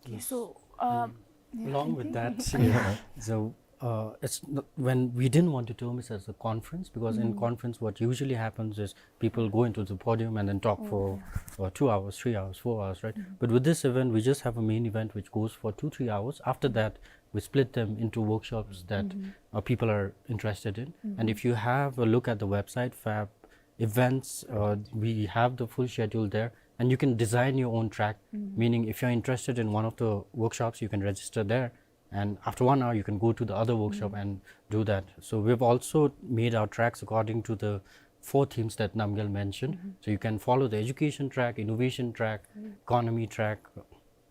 Okay, so, um, yeah, along with that, yeah, so, uh, it's n-, when we didn't want to term it as a conference, because in conference what usually happens is people go into the podium and then talk for, uh, two hours, three hours, four hours, right? But with this event, we just have a main event which goes for two, three hours. After that, we split them into workshops that, uh, people are interested in. And if you have a look at the website, Fab Events, uh, we have the full schedule there, and you can design your own track. Meaning, if you're interested in one of the workshops, you can register there, and after one hour, you can go to the other workshop and do that. So we've also made our tracks according to the four themes that Namgyal mentioned. So you can follow the education track, innovation track, economy track,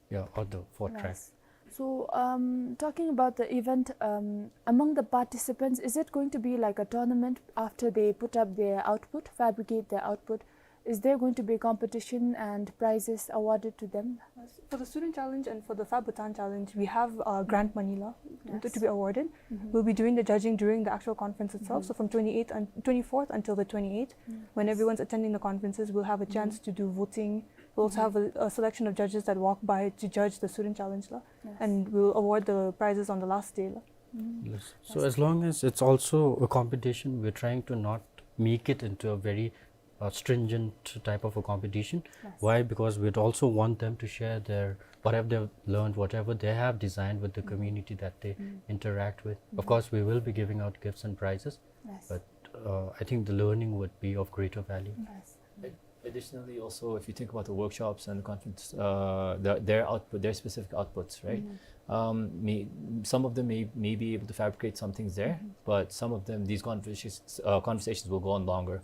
yeah, or the four track. Yes. So, um, talking about the event, um, among the participants, is it going to be like a tournament after they put up their output, fabricate their output? Is there going to be a competition and prizes awarded to them? Yes. For the Student Challenge and for the Fab Bhutan Challenge, we have, uh, grant money la, to, to be awarded. We'll be doing the judging during the actual conference itself. So from twenty-eighth and twenty-fourth until the twenty-eighth, when everyone's attending the conferences, we'll have a chance to do voting. We'll also have a, a selection of judges that walk by to judge the Student Challenge la, and we'll award the prizes on the last day la. Yes. So as long as it's also a competition, we're trying to not make it into a very, uh, stringent type of a competition. Yes. Why? Because we'd also want them to share their, whatever they've learned, whatever they have designed with the community that they interact with. Of course, we will be giving out gifts and prizes, yes, but, uh, I think the learning would be of greater value. Yes. Ad-, additionally, also, if you think about the workshops and the conference, uh, the, their output, their specific outputs, right? Um, may, some of them may, may be able to fabricate some things there, but some of them, these conversations, uh, conversations will go on longer,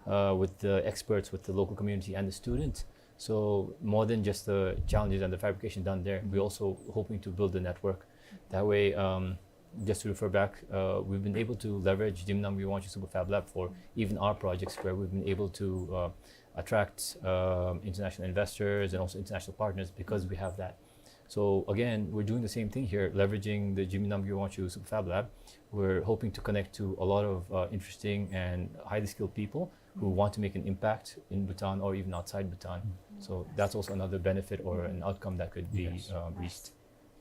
uh, with the experts, with the local community and the students. So more than just the challenges and the fabrication done there, we're also hoping to build the network That way, um, just to refer back, uh, we've been able to leverage Jigme Namgyel Wangchug Super Fab Lab for even our projects, where we've been able to, uh, attract, um, international investors and also international partners because we have that. So again, we're doing the same thing here, leveraging the Jigme Namgyel Wangchug Super Fab Lab. We're hoping to connect to a lot of, uh, interesting and highly skilled people who want to make an impact in Bhutan or even outside Bhutan. So that's also another benefit or an outcome that could be, uh, reached.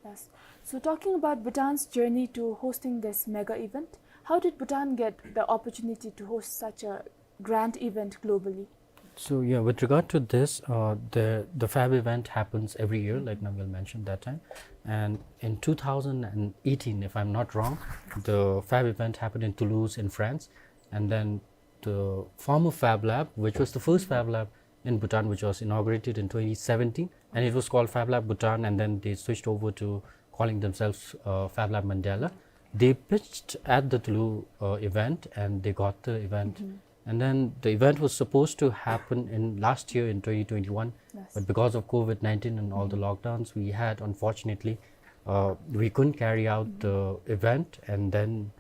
Yes. So talking about Bhutan's journey to hosting this mega event, how did Bhutan get the opportunity to host such a grand event globally? So yeah, with regard to this, uh, the, the Fab event happens every year, like Namgyel mentioned that time. And in two thousand eighteen, if I'm not wrong, the Fab event happened in Toulouse in France. And then the former Fab Lab, which was the first Fab Lab in Bhutan, which was inaugurated in twenty seventeen, and it was called Fab Lab Bhutan, and then they switched over to calling themselves, uh, Fab Lab Mandela. They pitched at the Toulouse, uh, event, and they got the event. And then the event was supposed to happen in last year in twenty twenty-one, but because of COVID nineteen and all the lockdowns we had, unfortunately, uh, we couldn't carry out the event, and then,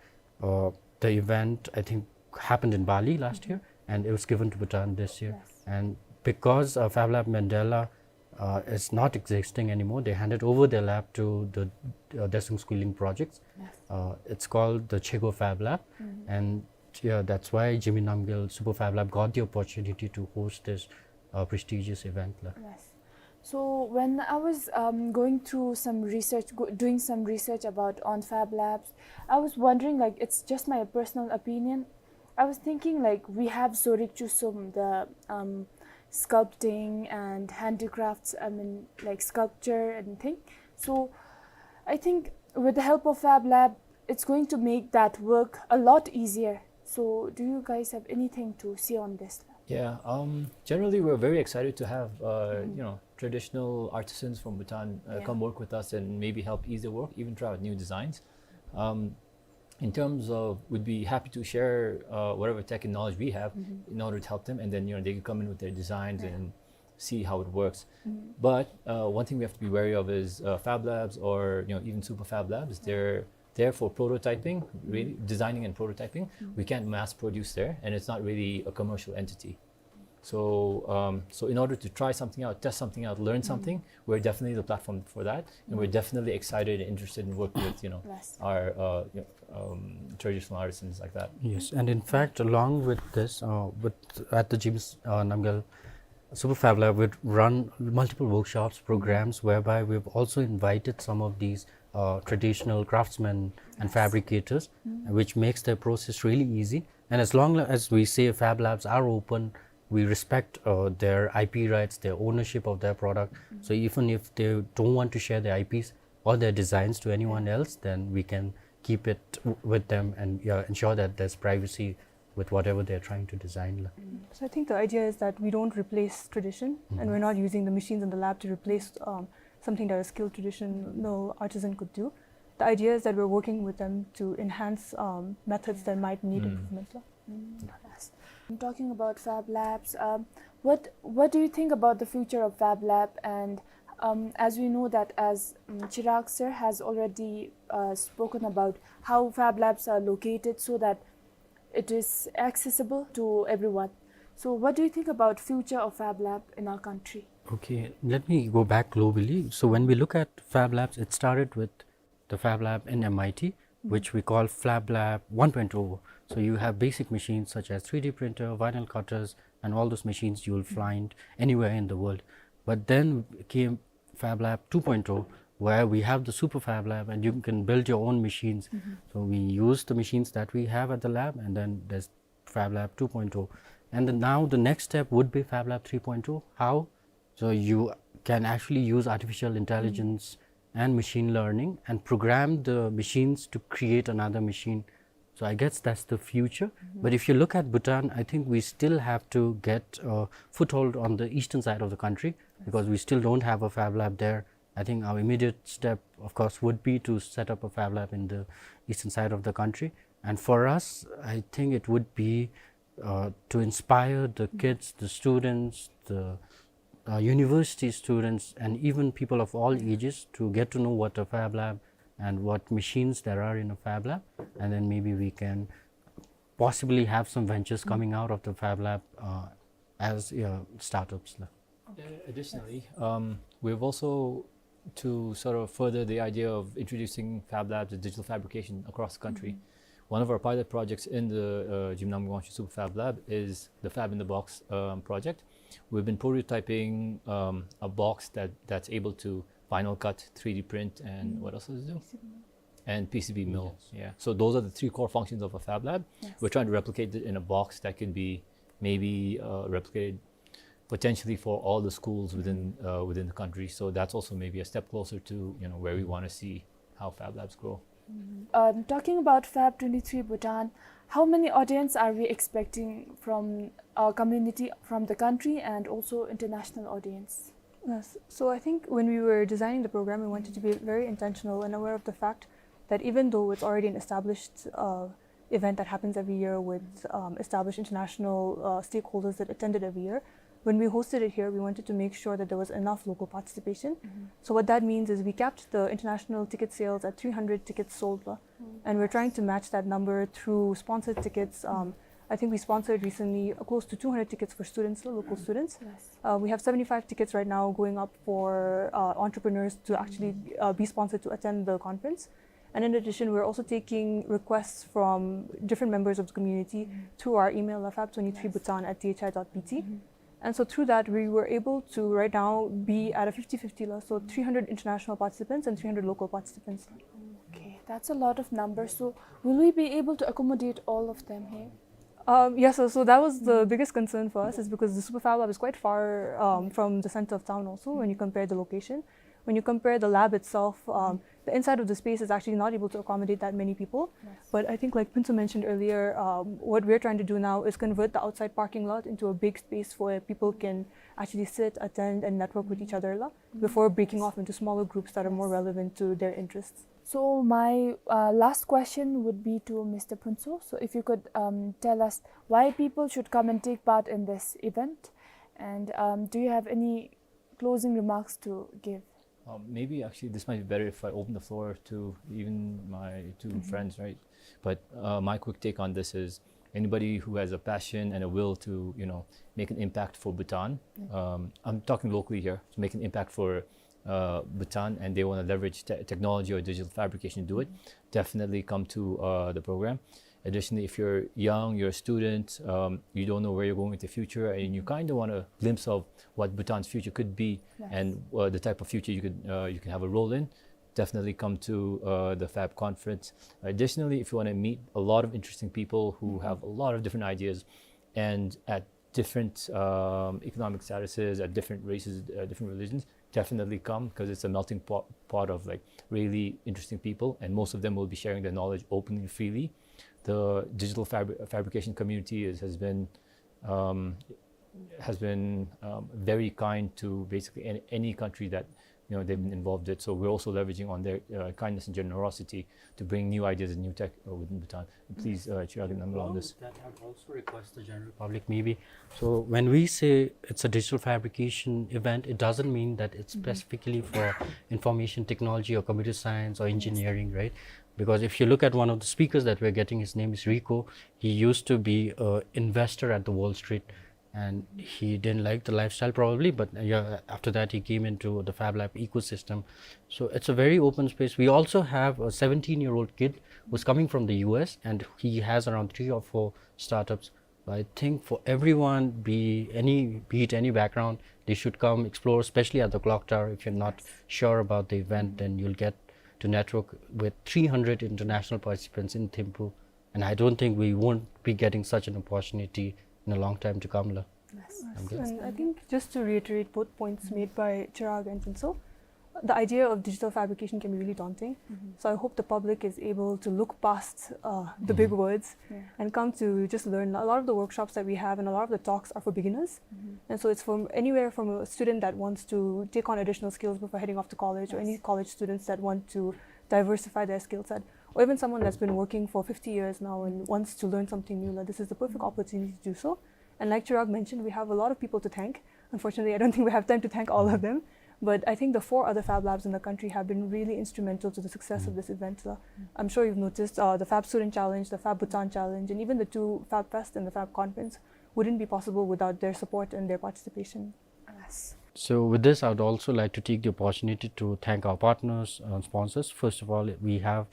uh, the event, I think, happened in Bali last year, and it was given to Bhutan this year. Yes. And because, uh, Fab Lab Mandela, uh, is not existing anymore, they handed over their lab to the, uh, Daesung Schooling Projects. Yes. Uh, it's called the Chego Fab Lab, and yeah, that's why Jigme Namgyel Super Fab Lab got the opportunity to host this, uh, prestigious event la. Yes. So when I was, um, going through some research, go, doing some research about on Fab Labs, I was wondering, like, it's just my personal opinion. I was thinking, like, we have Zorig Chusum, the, um, sculpting and handicrafts, I mean, like, sculpture and thing. So I think with the help of Fab Lab, it's going to make that work a lot easier. So do you guys have anything to say on this? Yeah, um, generally we're very excited to have, uh, you know, traditional artisans from Bhutan, uh, come work with us and maybe help ease the work, even try out new designs. Um, in terms of, we'd be happy to share, uh, whatever tech and knowledge we have in order to help them, and then, you know, they can come in with their designs and see how it works. But, uh, one thing we have to be wary of is, uh, Fab Labs or, you know, even Super Fab Labs. They're there for prototyping, really designing and prototyping. We can't mass produce there, and it's not really a commercial entity. So, um, so in order to try something out, test something out, learn something, we're definitely the platform for that, and we're definitely excited and interested in working with, you know, our, uh, you know, um, traditional artisans like that. Yes, and in fact, along with this, uh, with, at the Jigme, uh, Namgyel Super Fab Lab, we've run multiple workshops, programs, whereby we've also invited some of these, uh, traditional craftsmen and fabricators, which makes their process really easy. And as long as we say Fab Labs are open, we respect, uh, their I P rights, their ownership of their product. So even if they don't want to share their I Ps or their designs to anyone else, then we can keep it w-, with them and, uh, ensure that there's privacy with whatever they're trying to design la. So I think the idea is that we don't replace tradition, and we're not using the machines in the lab to replace, um, something that a skilled traditional artisan could do. The idea is that we're working with them to enhance, um, methods that might need improvement la. Yes. I'm talking about Fab Labs. Um, what, what do you think about the future of Fab Lab? And, um, as we know that as, um, Chirag sir has already, uh, spoken about how Fab Labs are located so that it is accessible to everyone. So what do you think about future of Fab Lab in our country? Okay, let me go back globally. So when we look at Fab Labs, it started with the Fab Lab in M I T, which we call Fab Lab one point oh. So you have basic machines such as three D printer, vinyl cutters, and all those machines you will find anywhere in the world. But then came Fab Lab two point oh, where we have the Super Fab Lab, and you can build your own machines. So we use the machines that we have at the lab, and then there's Fab Lab two point oh. And the, now the next step would be Fab Lab three point oh. How? So you can actually use artificial intelligence and machine learning and program the machines to create another machine. So I guess that's the future. But if you look at Bhutan, I think we still have to get a foothold on the eastern side of the country because we still don't have a Fab Lab there. I think our immediate step, of course, would be to set up a Fab Lab in the eastern side of the country. And for us, I think it would be, uh, to inspire the kids, the students, the, uh, university students, and even people of all ages to get to know what a Fab Lab and what machines there are in a fab lab, and then maybe we can possibly have some ventures coming out of the fab lab, uh, as, uh, startups. Uh, additionally, um, we've also, to sort of further the idea of introducing fab labs and digital fabrication across the country, one of our pilot projects in the, uh, Jimnam Guangshi Super Fab Lab is the Fab in the Box, um, project. We've been prototyping, um, a box that, that's able to Final Cut, three D print, and what else does it do? And P C B mill. Yeah. So those are the three core functions of a fab lab. We're trying to replicate it in a box that can be maybe, uh, replicated potentially for all the schools within, uh, within the country. So that's also maybe a step closer to, you know, where we wanna see how fab labs grow. Um, talking about Fab twenty-three Bhutan, how many audience are we expecting from our community, from the country, and also international audience? Yes. So I think when we were designing the program, we wanted to be very intentional and aware of the fact that even though it's already an established, uh, event that happens every year with, um, established international, uh, stakeholders that attended every year, when we hosted it here, we wanted to make sure that there was enough local participation. So what that means is we capped the international ticket sales at three hundred tickets sold, la. And we're trying to match that number through sponsored tickets. Um, I think we sponsored recently, uh, close to two hundred tickets for students, la, local students. Uh, we have seventy-five tickets right now going up for, uh, entrepreneurs to actually, uh, be sponsored to attend the conference. And in addition, we're also taking requests from different members of the community through our email, la, fab twenty-three bhutan at D H I dot B T. And so through that, we were able to right now be at a fifty fifty, la, so three hundred international participants and three hundred local participants. Okay, that's a lot of numbers. So will we be able to accommodate all of them here? Um, yes, so, so that was the biggest concern for us, is because the Super Fab Lab is quite far, um, from the center of town also when you compare the location. When you compare the lab itself, um, the inside of the space is actually not able to accommodate that many people. But I think, like Phuntsho mentioned earlier, um, what we're trying to do now is convert the outside parking lot into a big space where people can actually sit, attend, and network with each other, la, before breaking off into smaller groups that are more relevant to their interests. So my, uh, last question would be to Mister Phuntsho. So if you could, um, tell us why people should come and take part in this event, and, um, do you have any closing remarks to give? Um, maybe actually this might be better if I open the floor to even my two friends, right? But, uh, my quick take on this is anybody who has a passion and a will to, you know, make an impact for Bhutan. Um, I'm talking locally here, to make an impact for, uh, Bhutan, and they wanna leverage te-, technology or digital fabrication to do it, definitely come to, uh, the program. Additionally, if you're young, you're a student, um, you don't know where you're going with the future, and you kinda want a glimpse of what Bhutan's future could be and, uh, the type of future you could, uh, you can have a role in, definitely come to, uh, the Fab Conference. Additionally, if you wanna meet a lot of interesting people who have a lot of different ideas and at different, um, economic statuses, at different races, uh, different religions, definitely come, 'cause it's a melting pot, pot of, like, really interesting people, and most of them will be sharing their knowledge openly and freely. The digital fabri-, fabrication community is, has been, um, has been, um, very kind to basically any, any country that, you know, they've been involved with. So we're also leveraging on their, uh, kindness and generosity to bring new ideas and new tech, uh, within Bhutan. Please, uh, Chirag and Namla on this. That I would also request the general public maybe. So when we say it's a digital fabrication event, it doesn't mean that it's specifically for information technology or computer science or engineering, right? Because if you look at one of the speakers that we're getting, his name is Rico. He used to be an investor at the Wall Street, and he didn't like the lifestyle probably, but, uh, yeah, after that he came into the Fab Lab ecosystem. So it's a very open space. We also have a seventeen-year-old kid who's coming from the U S, and he has around three or four startups. I think for everyone, be any, be it any background, they should come explore, especially at the clock tower. If you're not sure about the event, then you'll get to network with three hundred international participants in Thimphu. And I don't think we won't be getting such an opportunity in a long time to come, la. Yes. And I think just to reiterate both points made by Chirag and Phuntsho, the idea of digital fabrication can be really daunting. So I hope the public is able to look past, uh, the big words and come to just learn. A lot of the workshops that we have and a lot of the talks are for beginners. And so it's from anywhere from a student that wants to take on additional skills before heading off to college, or any college students that want to diversify their skill set, or even someone that's been working for fifty years now and wants to learn something new, la, this is the perfect opportunity to do so. And like Chirag mentioned, we have a lot of people to thank. Unfortunately, I don't think we have time to thank all of them. But I think the four other Fab Labs in the country have been really instrumental to the success of this event. Uh, I'm sure you've noticed, uh, the Fab Student Challenge, the Fab Bhutan Challenge, and even the two Fab Fest and the Fab Conference wouldn't be possible without their support and their participation. Yes. So with this, I would also like to take the opportunity to thank our partners and sponsors. First of all, we have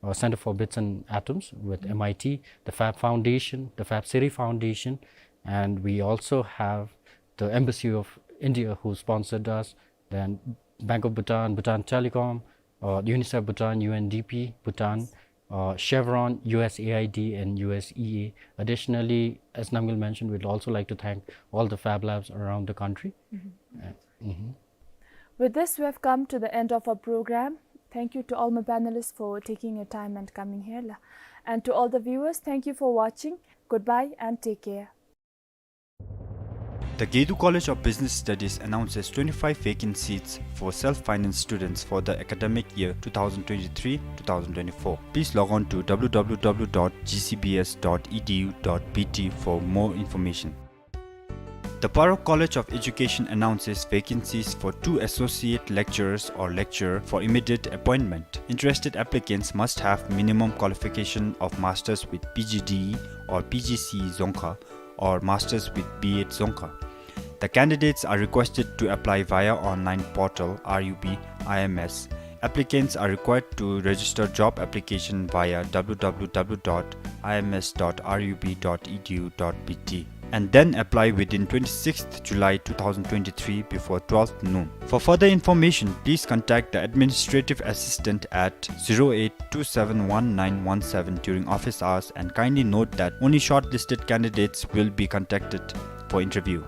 uh, Center for Bits and Atoms with M I T, the Fab Foundation, the Fab City Foundation, and we also have the Embassy of India who sponsored us, then Bank of Bhutan, Bhutan Telecom, uh, UNICEF Bhutan, U N D P Bhutan, uh, Chevron, U S A I D, and U S E A. Additionally, as Namgyal mentioned, we'd also like to thank all the Fab Labs around the country. Uh, mhm. With this, we have come to the end of our program. Thank you to all my panelists for taking your time and coming here, la. And to all the viewers, thank you for watching. Goodbye and take care. The Gedu College of Business Studies announces twenty-five vacant seats for self-finance students for the academic year two thousand twenty-three two thousand twenty-four. Please log on to W W W dot G C B S dot E D U dot B T for more information. The Paro College of Education announces vacancies for two associate lecturers or lecturer for immediate appointment. Interested applicants must have minimum qualification of masters with P G D E or P G C E Dzongkha or masters with B Ed Dzongkha. The candidates are requested to apply via online portal R U B I M S. Applicants are required to register job application via W W W dot I M S dot R U B dot E D U dot B T and then apply within twenty-sixth July two thousand twenty-three before twelfth noon. For further information, please contact the administrative assistant at zero eight two seven one nine one seven during office hours, and kindly note that only shortlisted candidates will be contacted for interview.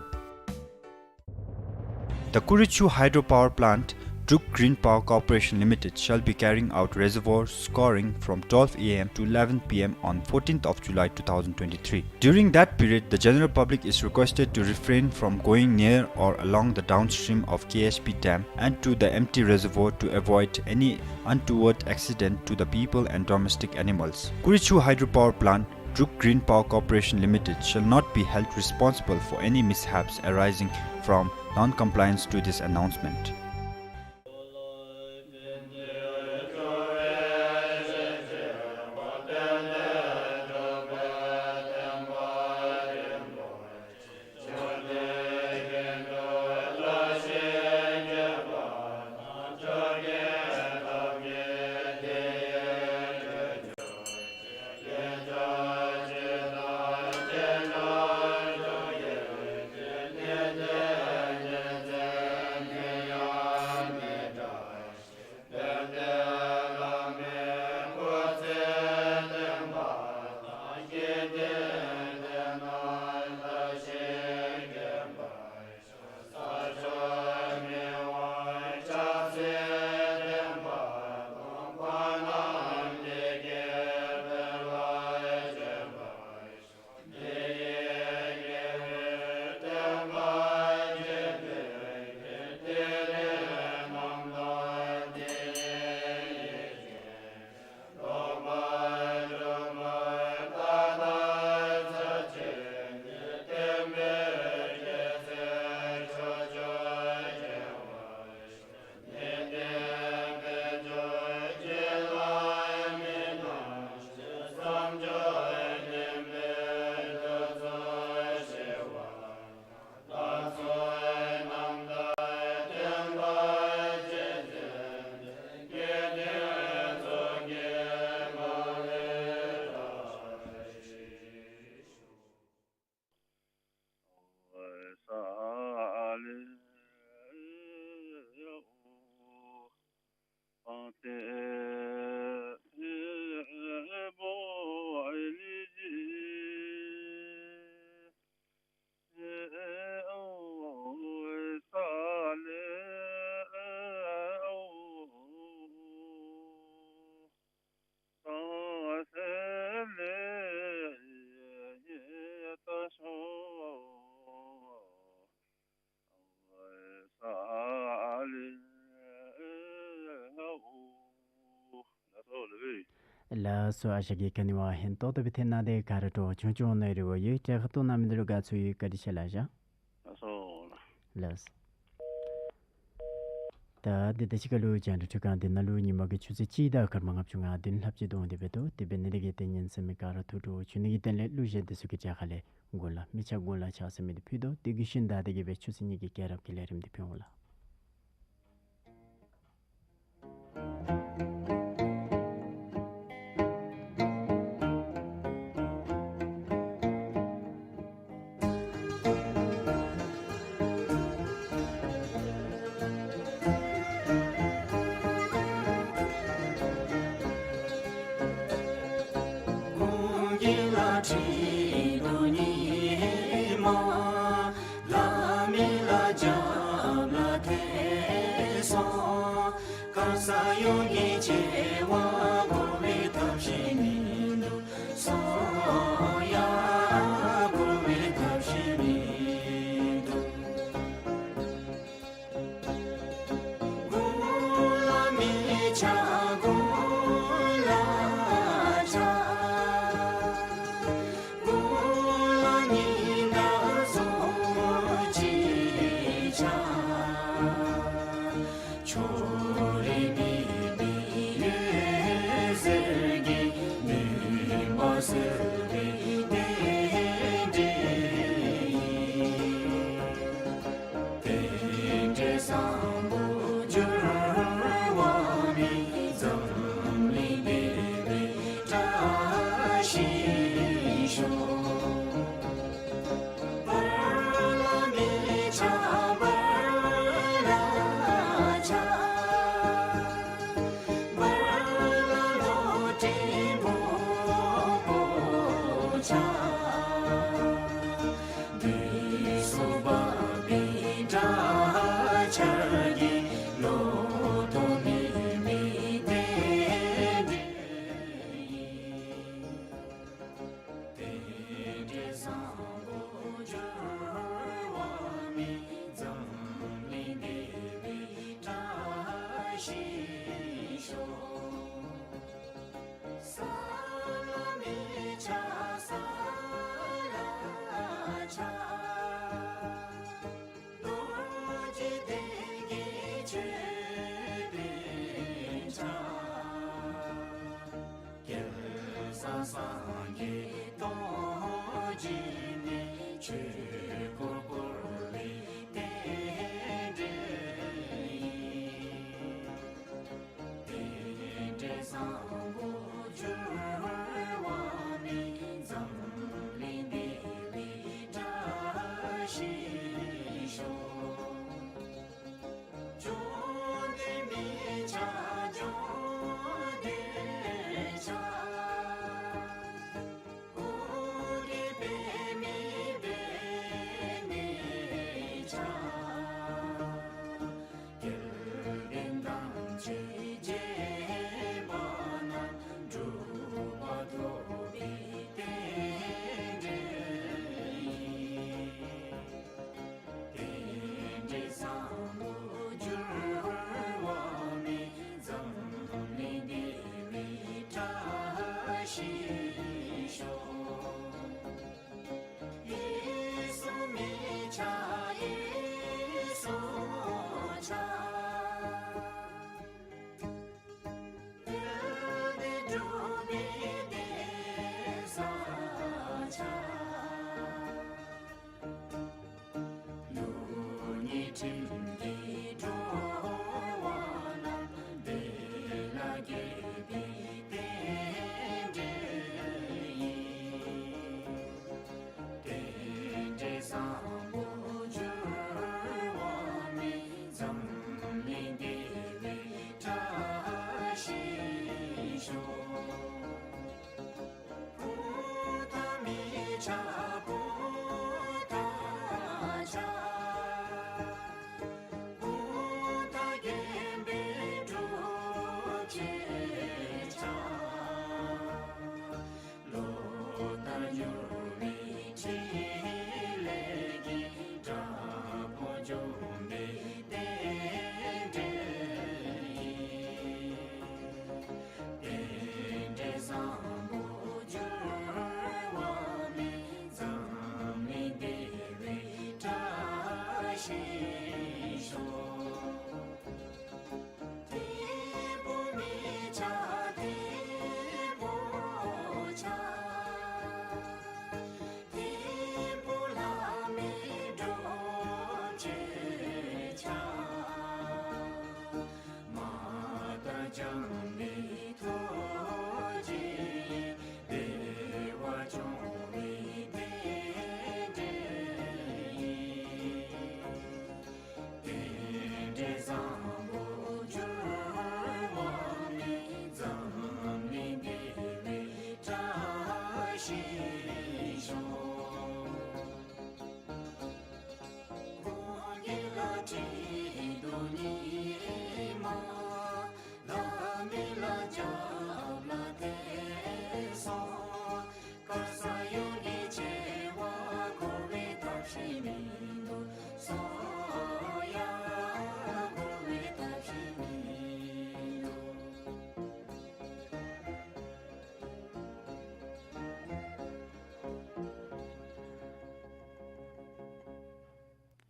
The Kurichu Hydropower Plant, Druk Green Power Corporation Limited, shall be carrying out reservoir scoring from twelve A M to eleven P M on fourteenth of July two thousand twenty-three. During that period, the general public is requested to refrain from going near or along the downstream of K H P dam and to the empty reservoir to avoid any untoward accident to the people and domestic animals. Kurichu Hydropower Plant, Druk Green Power Corporation Limited shall not be held responsible for any mishaps arising from non-compliance to this announcement. ལགས་སོ། ཨ་ཞང་གིས་ག་ནི་བ་ཧིང་ཏོག་ཏོ་སྦེ་ཐོན་གནང་སྟེ་ག་ར་འདྲཝ་ཆུང་ཆུང་ནང་རེ་བ་ཡོད། དྲི་བ་ག་ཏེ་གནང་མི་འདི་ལུ་དགའ་ཚོར་ཡོད། བཀའ་དྲིན་ཆེ་ལགས་ཞང་། ལགས་སོ། ལགས། ད་འདི་དང་གཅིག་ཁར་ལུ་རྒྱང་བསྒྲགས་ཁྲི་ཁང་འདི་ནང་ལུ་ཉིན་མ་གི་ཆུ་ཚོད་གཅིག་དང་སྐར་མ་ལྔ་བཅུ་ང་བདུན་ལྷགཔ་ཅིག་འདུག། དེ་འབདཝ་ད་དེ་འབད་ནི་དེ་གིས་ཏེ་ཉན་གསན་མི་ག་ར་ཐུགས་སྤྲོ་བྱོན་ནི་གི་དོན་ལས་གླུ་གཞས་འདི་ཚུ་གི་གྲས་ཁ་ལས་གུ་ལ་མི་ཆ་གུ་ལ་ཆ་ཟེར་མི་འདི་ཕུལ་དོ། དེ་གི་ཤུལ་ད་དེ་གིས་སྦེ་ཆུ་ཚོད་གཉིས་ཀྱི་སྐྱེས་རབས་ཀྱི་ལས་རིམ་འདི་ཕུལ་འོང་ལགས།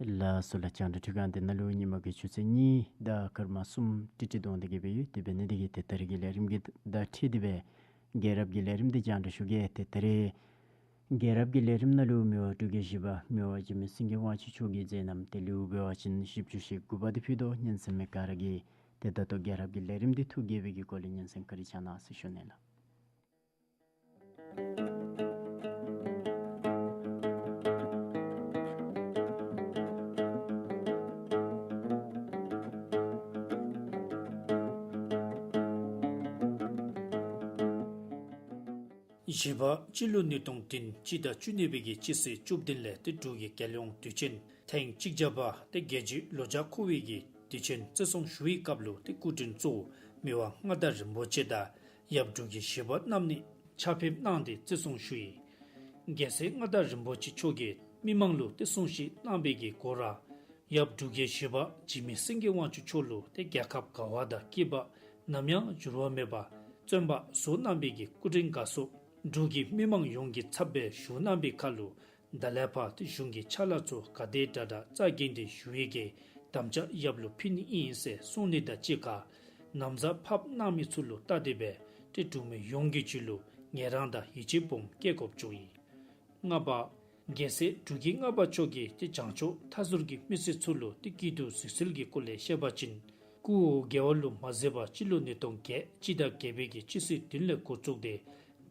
ལགས་སོ་ལགས། རྒྱང་བསྒྲགས་སྒྲིག་ཁང་འདི་ནང་ལུ་ཉིན་མ་གི་ཆུ་ཚོད་གཉིས་དང་སྐར་མ་གསུམ་ཏིག་ཏིག་འདོང་སྟེ་གི་སྦེ་ཡོད། དེ་འབད་ནི་འདི་གིས་ཏེ་ད་རིས་ཀྱི་ལས་རིམ་འདི་དང་འཁྲིལ་ཏེ་སྦེ་རྒྱལ་རབས་ཀྱི་ལས་རིམ་འདི་རྒྱང་བསྒྲགས་ཞུ་གེ། ཏེ་ད་རིས་རྒྱལ་རབས་ཀྱི་ལས་རིམ་ནང་ལུ་མི་དབང་འབྲུག་རྒྱལ་བཞི་པ་མི་དབང་འཇིགས་མེད་སེང་གེ་དབང་ཕྱུག་མཆོག་གི་མཛད་རྣམ་དེ་ལུ་འབད་བ་ཅིན་བཞི་བཅུ་ཞེ་དགུ་པ་འདི་ཕུལ་དོ། ཉན་གསན་མི་ག་ར་གིས་ཏེ་ད་ལྟོ་རྒྱལ་རབས་ཀྱི་ལས་རིམ་འདི་ཐུགས་དགྱེས་པའི་གི་སྒོ་ལས་ཉན་གསན་བཀའ་དྲིན་བསྐྱང་གནང་ཟེར་ཞུ་ནི་ལགས། བཞི་པ་སྤྱི་ལོ་ཉིས་སྟོང་བདུན་སྤྱི་ཟླ་བཅུ་གཉིས་པའི་གི་སྤྱི་ཚེས་བཅུ་བདུན་ལས་ཏེ་འབྲུག་གི་རྒྱལ་ཡོངས་དུས་ཆེན་ཐེངས་གཅིག་བརྒྱ་པ་ཏེ་རྒྱལ་བརྒྱུད་ལོ་ལྕགས་འཁོར་བའི་གི་དུས་ཆེན་བརྩི་སྲུང་ཞུ་བའི་སྐབས་ལུ་ཏེ་སྐུ་མགྲོན་གཙོ་བོ་མི་དབང་མངའ་བདག་རིན་པོ་ཆེ་དང་ཡབ་འབྲུག་རྒྱལ་བཞི་པ་རྣམ་གཉིས་ཕྱག་ཕེབས་གནང་སྟེ་བརྩི་སྲུང་ཞུ་ཡི། རྒྱལ་སྲས་མངའ་བདག་རིན་པོ་ཆེ་མཆོག་གིས་མི་མང་ལུ་ཏེ་གསུང་བཤད་གནང་བའི་གི་སྐོར་ར་ཡབ་འབྲུག་རྒྱལ་བཞི་པ་འཇིགས་མེད་སེང་གེ་དབང་ཕྱུག་མཆོག་ལུ་ཏེ་རྒྱལ་ཁབ་དགའ་བ་དང་སྐྱིད་པ་ནམ་ཡང་འགྱུར་བ་མེད་པ་བརྩོན་པ་བཟོ་གནང་བའི་གི་སྐུ་དྲིན་དགའ་ཚོར་འབྲུག་གི་མི་མང་ཡོངས་ཀྱི་ཚབ་སྦེ་ཞུ་གནང་བའི་ཁར་ལུ་ད་ལས་ཕར་ཏེ་གཞུང་གི་ཕྱག་ལཱ་ཚུ་ག་དེ་དྲག་དྲག་རྩ་འགེངས་ཏེ་ཞུ་བའི་གི་དམ་བཅའ་ཡབ་ལུ་ཕུལ་ནི་ཨིན་ཟེར་གསུངས་ནི་དང་གཅིག་ཁར་ན་བཟའ་ཕབ་གནང་མི་ཚུ་ལུ་བལྟ་སྟེ་སྦེ་ཏེ་འབྲུག་མི་ཡོངས་ཀྱི་རྒྱུད་ལུ་ངལ་རངས་དང་ཡིད་ཆེས་སྦོམ་སྐྱེ་དགོཔ་བྱུང་ཡི། ལྔ་པ། རྒྱལ་སྲས་འབྲུག་རྒྱལ་ལྔ་པ་མཆོག་གིས་ཏེ་བྱང་ཕྱོགས་མཐའ་ཟུར་གྱི་མི་སེར་ཚུ་ལུ་ཏེ་སྐྱིད་སྡུག་གཟིགས་ཚུལ་གྱི་སྐོར་ལས་བཤད་པ་ཅིན་སྐུ་འོ་བརྒྱལ་བ་ལུ་མ་གཟིགས་པར་སྤྱི་ལོ་ཉིས་སྟོང་བརྒྱད་སྤྱི་ཟླ་བརྒྱད་པའི་གི་སྤྱི་ཚེས་བདུན་ལས་འགོ་བཙུགས་ཏེ་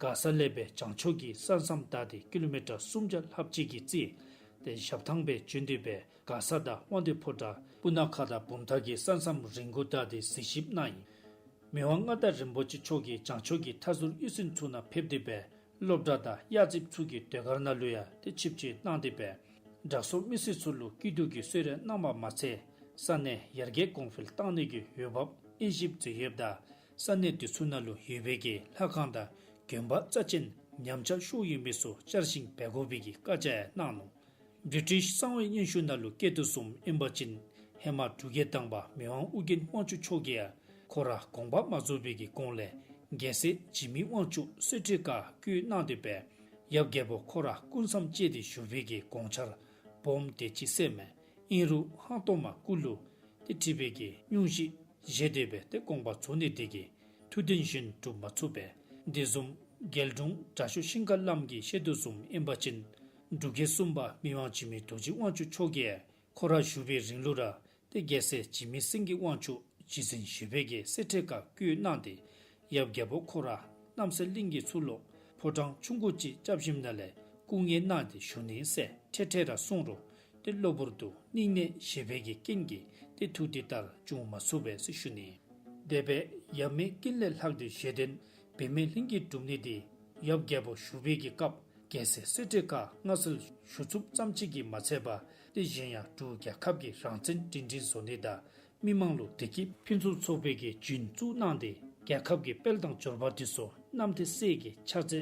མགར་ས་ལས་སྦེ་བྱང་ཕྱོགས་ཀྱི་ས་མཚམས་བདའ་སྟེ་ཀི་ལོ་མི་ཊར་སུམ་བརྒྱ་ལྷགཔ་ཅིག་གི་རྩེ་ཏེ་ཞབས་ཐང་སྦེ་བྱོན་ཏེ་སྦེ་མགར་ས་དང་དབང་འདུས་ཕོ་བྲང་སྤུ་ན་ཁ་དང་བུམ་ཐང་གི་ས་མཚམས་རི་མགོ་བདའ་སྟེ་གཟིགས་ཞིབ་གནང་ཡི། མི་དབང་མངའ་བདག་རིན་པོ་ཆེ་མཆོག་གིས་བྱང་ཕྱོགས་ཀྱི་མཐའ་ཟུར་གཡུས་ཚན་ཚུ་ནང་ཕེབས་ཏེ་སྦེ་སློབ་གྲྭ་དང་གཡག་རྩིགཔ་ཚུ་གི་ཟློས་གར་ནང་ལུ་ཡང་ཏེ་ཆིབས་བསྒྱུར་གནང་སྟེ་སྦེ་དྲག་ཤོས་མི་སེར་ཚུ་ལུ་སྐྱིད་སྡུག་གི་གསོལ་རས་གནངམ་མ་ཚད་ས་གནས་ཡར་རྒྱས་གོང་འཕེལ་གཏང་ནི་གི་འོས་འབབ་དབྱེ་ཞིབ་མཛད་ཡོདཔ་ད་ས་གནས་འདི་ཚུ་ནང་ལུ་ཡོད་པའི་གི་ལྷ་ཁང་དང་དགོན་པ་རྩ་ཅན་ཉམས་ཆག་ཤོར་ཡོད་མི་ཚུ་བསྐྱར་བཞེངས་འབད་དགོ་པའི་གི་བཀའ་རྒྱ་ཡང་གནང་ནུག། བི་རི་ཊིཤ་གསང་བའི་སྙན་ཞུ་ནང་ལུ་བཀོད་དོ་བཟུམ་ཨིན་པ་ཅིན་ཧེ་མ་འབྲུག་རྒྱལ་དང་པ་མི་དབང་ཨོ་རྒྱན་དབང་ཕྱུག་མཆོག་གིས་ཡང་ཁོ་ར་དགོངས་པ་མ་རྫོགས་པའི་གི་གོང་ལས་རྒྱལ་སྲས་འཇིགས་མེད་དབང་ཕྱུག་གསེར་ཁྲི་ཁར་བསྐོས་གནང་སྟེ་སྦེ་ཡབ་རྒྱལ་པོ་ཁོ་ར་སྐུ་མཚམས་བཅད་དེ་བཞུགས་པའི་གི་དགོངས་འཆར་སྦོམ་དེ་ཅིག་གསན་མས། ཨིན་རུང་ཧང་སྟོང་མ་སྐུ་ལུ་ཏེ་དྲིས་པའི་གི་སྙུང་གཞི་བཞེས་ཏེ་སྦེ་ཏེ་དགོངས་པ་རྫོགས་ནི་དེ་གིས་ཐུགས་དོན་བཞིན་འགྲུབ་མ་ཚུགས་པས། དེ་བཟུམ་རྒྱལ་དྲུང་དྲག་ཤོས་ཤིང་མཁར་བླམ་གྱིས་བཤད་དོ་བཟུམ་ཨིན་པ་ཅིན་འབྲུག་རྒྱལ་གསུམ་པ་མི་དབང་འཇིགས་མེད་རྡོ་རྗེ་དབང་ཕྱུག་མཆོག་གིས་ཁོ་ར་བཞུགས་པའི་རིང་ལུ་ར་ཏེ་རྒྱལ་སྲས་འཇིགས་མེད་སེང་གེ་དབང་ཕྱུག་རྗེ་བཙུན་བཞི་པའི་གི་གསེར་ཁྲི་ཁར་བསྐོས་གནང་སྟེ་ཡབ་རྒྱལ་པོ་ཁོ་ར་རྣམ་སྲས་གླིང་གི་ཚུ་ལུ་ཕོ་བྲང་ཆུང་ཀུ་ཅིག་རྐྱབ་ཞིནམ་ལས་སྐུ་ངལ་གནང་སྟེ་བཞུགས་ནི་ཟེར་ཐེ་ཐེ་ར་གསུངས་རུང་ཏེ་གློ་བུར་དུ་སྙིང་ནད་བཞེས་པའི་གི་རྐྱེན་གྱིས་ཏེ་ཐུགས་དེ་ལྟར་བྱུང་མ་ཚུགས་པས་ཟེར་ཞུ་ནི། དེ་སྦེ་ཡབ་མེས་སྐྱིན་ལས་ལྷག་སྟེ་བཞེད་དོན་འབད་མེད་ལྷུན་གྱིས་གྲུབ་ནི་དེ་ཡབ་རྒྱལ་པོ་བཞུགས་པའི་གི་སྐབས་རྒྱལ་སྲས་གསེར་ཁྲི་ཁར་མངའ་གསོལ་ཞུ་ཚུགསཔ་ཙམ་ཅིག་གིས་མ་ཚད་པར་ཏེ་གཞན་ཡང་འབྲུག་རྒྱལ་ཁབ་ཀྱི་རང་བཙན་སྒྲིང་སྒྲིང་བཟོ་ནི་དང་མི་མང་ལུ་བདེ་སྐྱིད་ཕུན་སུམ་ཚོགས་པའི་གི་རྒྱུན་བཙུགས་གནང་སྟེ་རྒྱལ་ཁབ་ཀྱི་དཔལ་དང་འབྱོར་པ་དེ་ཚུ་གནམ་ཐེ་སེ་གི་ཆར་ཆུ་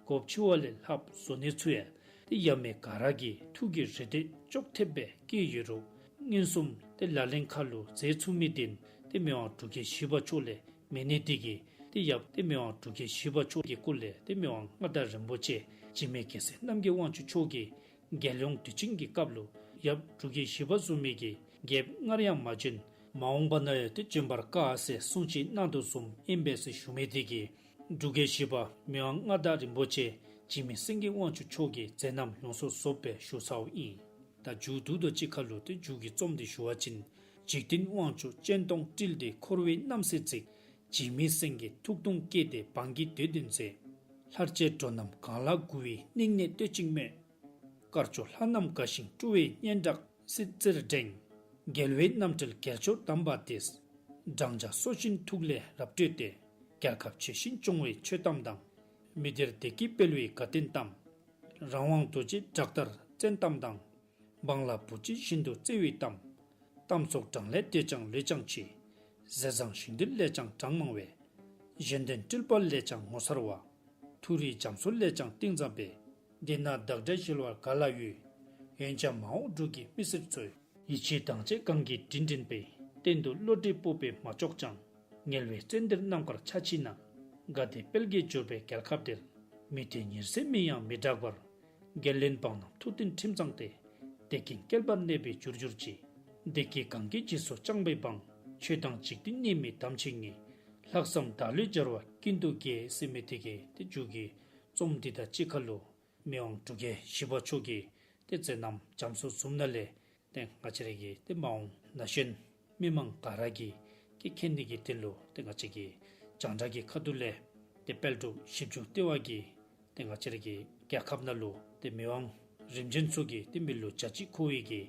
གོ་ཆུ་བ་ལས་ལྷགཔ་བཟོ་ནི་ཚུ་ཡང་ཏེ་ཡབ་མེས་ག་ར་གི་ཐུགས་ཀྱི་རེ་འདོད་ཅོག་འཐདཔ་སྦེ་བསྐྱེད་ཡོད་རུང་མངོན་སུམ་ཏེ་ལག་ལེན་ཁར་ལུ་མཛད་ཚུགས་མི་དེ་ཏེ་མི་དབང་འབྲུག་རྒྱལ་བཞི་པ་མཆོག་ལས་མེད་ནི་དེ་གིས་ཏེ་ཡབ་ཏེ་མི་དབང་འབྲུག་རྒྱལ་བཞི་པ་མཆོག་གི་སྐུ་ལས་ཏེ་མི་དབང་མངའ་བདག་རིན་པོ་ཆེ་འཇིགས་མེད་རྒྱལ་སྲས་རྣམ་རྒྱལ་དབང་ཕྱུག་མཆོག་གིས་རྒྱལ་ཡོངས་དུས་ཆེན་གྱི་སྐབས་ལུ་ཡབ་འབྲུག་རྒྱལ་བཞི་པ་བཟུམ་མའི་གི་རྒྱལཔོ་སྔར་ཡང་མ་བྱོན། མ་འོངས་པ་ན་ཡང་ཏེ་བྱོན་པར་དཀའ་ཟེར་གསུང་བཤད་གནང་དོ་བཟུམ་ཨིན་པས་ཟེར་ཞུ་མི་དེ་གིས་འབྲུག་རྒྱལ་བཞི་པ་མི་དབང་མངའ་བདག་རིན་པོ་ཆེ་འཇིགས་མེད་སེང་གེ་དབང་ཕྱུག་མཆོག་གི་མཛད་རྣམ་ཡོངས་སུ་རྫོགསཔ་སྦེ་ཞུ་ཚརཝ་ཨིན། ད་མཇུག་བསྡུ་དོ་གཅིག་ཁར་ལུ་ཏེ་མཇུག་གི་རྩོམ་དེ་ཞུ་བ་ཅིན། འཇིག་རྟེན་དབང་ཕྱུག་སྤྱན་སྟོང་སྤྲུལ་ཏེ་འཁོར་བའི་རྣམ་སྲས་གཟིགས། འཇིགས་མེད་སེང་གེ་ཐུགས་དུང་བསྐྱེད་དེ་འབངས་ཀྱི་འདོད་དོན་མཛད། ལྷར་བཅས་འགྲོ་རྣམས་གང་ལ་མགུ་བའི་སྙིང་ནད་གཏོད་ཅིང་སྨོད། དཀར་ཕྱོགས་ལྷ་རྣམས་དགའ་ཞིང་སྤྲོ་བའི་སྙན་གྲགས་སིལ་སིལ་སྒྲེང་། རྒྱལ་བའི་རྣམ་འཕྲུལ་རྒྱལ་མཆོག་དམ་པ་དེས། བགྲང་བྱ་སོ་བཞིན་ཐུགས་ལས་རབ་སྤྲོས་ཏེ། རྒྱལ་ཁབ་ཆེ་ཞིང་སྐྱོང་བའི་ཆོས་གཏམ་དང་། མི་སྡེར་བདེ་སྐྱིད་སྤེལ་བའི་དགའ་སྟོན་གཏམ། རང་དབང་རྡོ་རྗེ་བྲག་ལྟར་བཙན་གཏམ་དང་། འབངས་ལ་བུ་གཅིག་བཞིན་དུ་བརྩེ་བའི་གཏམ། གཏམ་ཚོགས་གྲངས་ལས་འདས་ཀྱང་ལོས་ཀྱང་ཆེ། ཟས་བཟང་ཞིང་དུལ་ལས་ཀྱང་གྲངས་མང་བས། གཞན་དོན་སྤྲུལ་པ་ལས་ཀྱང་ངོ་མཚར་བ། མཐོ་རིས་རྒྱ་མཚོ་ལས་ཀྱང་གཏིང་ཟབ་པས། འདི་ན་བདག་འདྲ་གཞལ་བར་ག་ལ་ཡོད། འོན་ཀྱང་མ་འོངས་འབྲུག་གི་མི་སེར་ཚོས། ཡིད་ཆེས་དང་བཅས་གང་གིས་དྲིན་དྲན་པའི། གཏན་དུ་བློ་གྲོས་སྤོབས་པས་མ་ལྕོགས་ཀྱང་། ངལ་བའི་བཙན་སྡེར་རྣམ་དཀར་ཆ་མཆིས་ན། དགའ་བདེ་དཔལ་གྱིས་འབྱོར་པའི་རྒྱལ་ཁབ་འདིར། མི་མཐུན་ཉེར་འཚེ་མིང་ཡང་མི་གྲགས་པར། རྒྱལ་བློན་འབངས་རྣམས་ཐུགས་མཐུན་ཁྲིམས་གཙང་སྟེ། བདེ་སྐྱིད་བསྐལ་པར་གནས་པའི་རྒྱུར་གྱུར་ཅིག། བདེ་སྐྱིད་གང་གི་རྗེས་སུ་བཅངས་པའི་འབངས། ཆོས་དང་འཇིག་རྟེན་གནས་མེད་དམ་ཆོས་ཉིད། ལྷག་བསམ་བདག་བློས་སྦྱར་བ་ཀུན་ཏུ་དགེ། ཟེར་མི་དེ་གིས་ཏེ་མཇུག་གི་རྩོམ་འདི་དང་གཅིག་ཁར་ལུ་མི་དབང་འབྲུག་རྒྱལ་བཞི་པ་མཆོག་གི་ཏེ་མཛད་རྣམ་རྒྱ་མཚོ་བཟུམ་ནང་ལས་ཏེ་ང་བཅས་ར་གི་ཏེ་མ་འོངས་ན་གཞོན་མི་མང་ག་ར་གིས་ཀྱིས་མཁྱེན་ནི་གི་དོན་ལུ་ཏེ་ང་བཅས་ཀྱིས་རྒྱང་བསྒྲགས་ཀྱི་ཁ་ཐུག་ལས་ཏེ་དཔལ་འབྲུག་བཞི་བཅུ་ལྟེ་བ་གིས་ཏེ་ང་བཅས་ར་གི་རྒྱལ་ཁབ་ནང་ལུ་ཏེ་མི་དབང་རིམ་བྱོན་མཆོག་གི་ཏེ་མི་ལོ་གྱ་གཅིག་འཁོར་བའི་གི་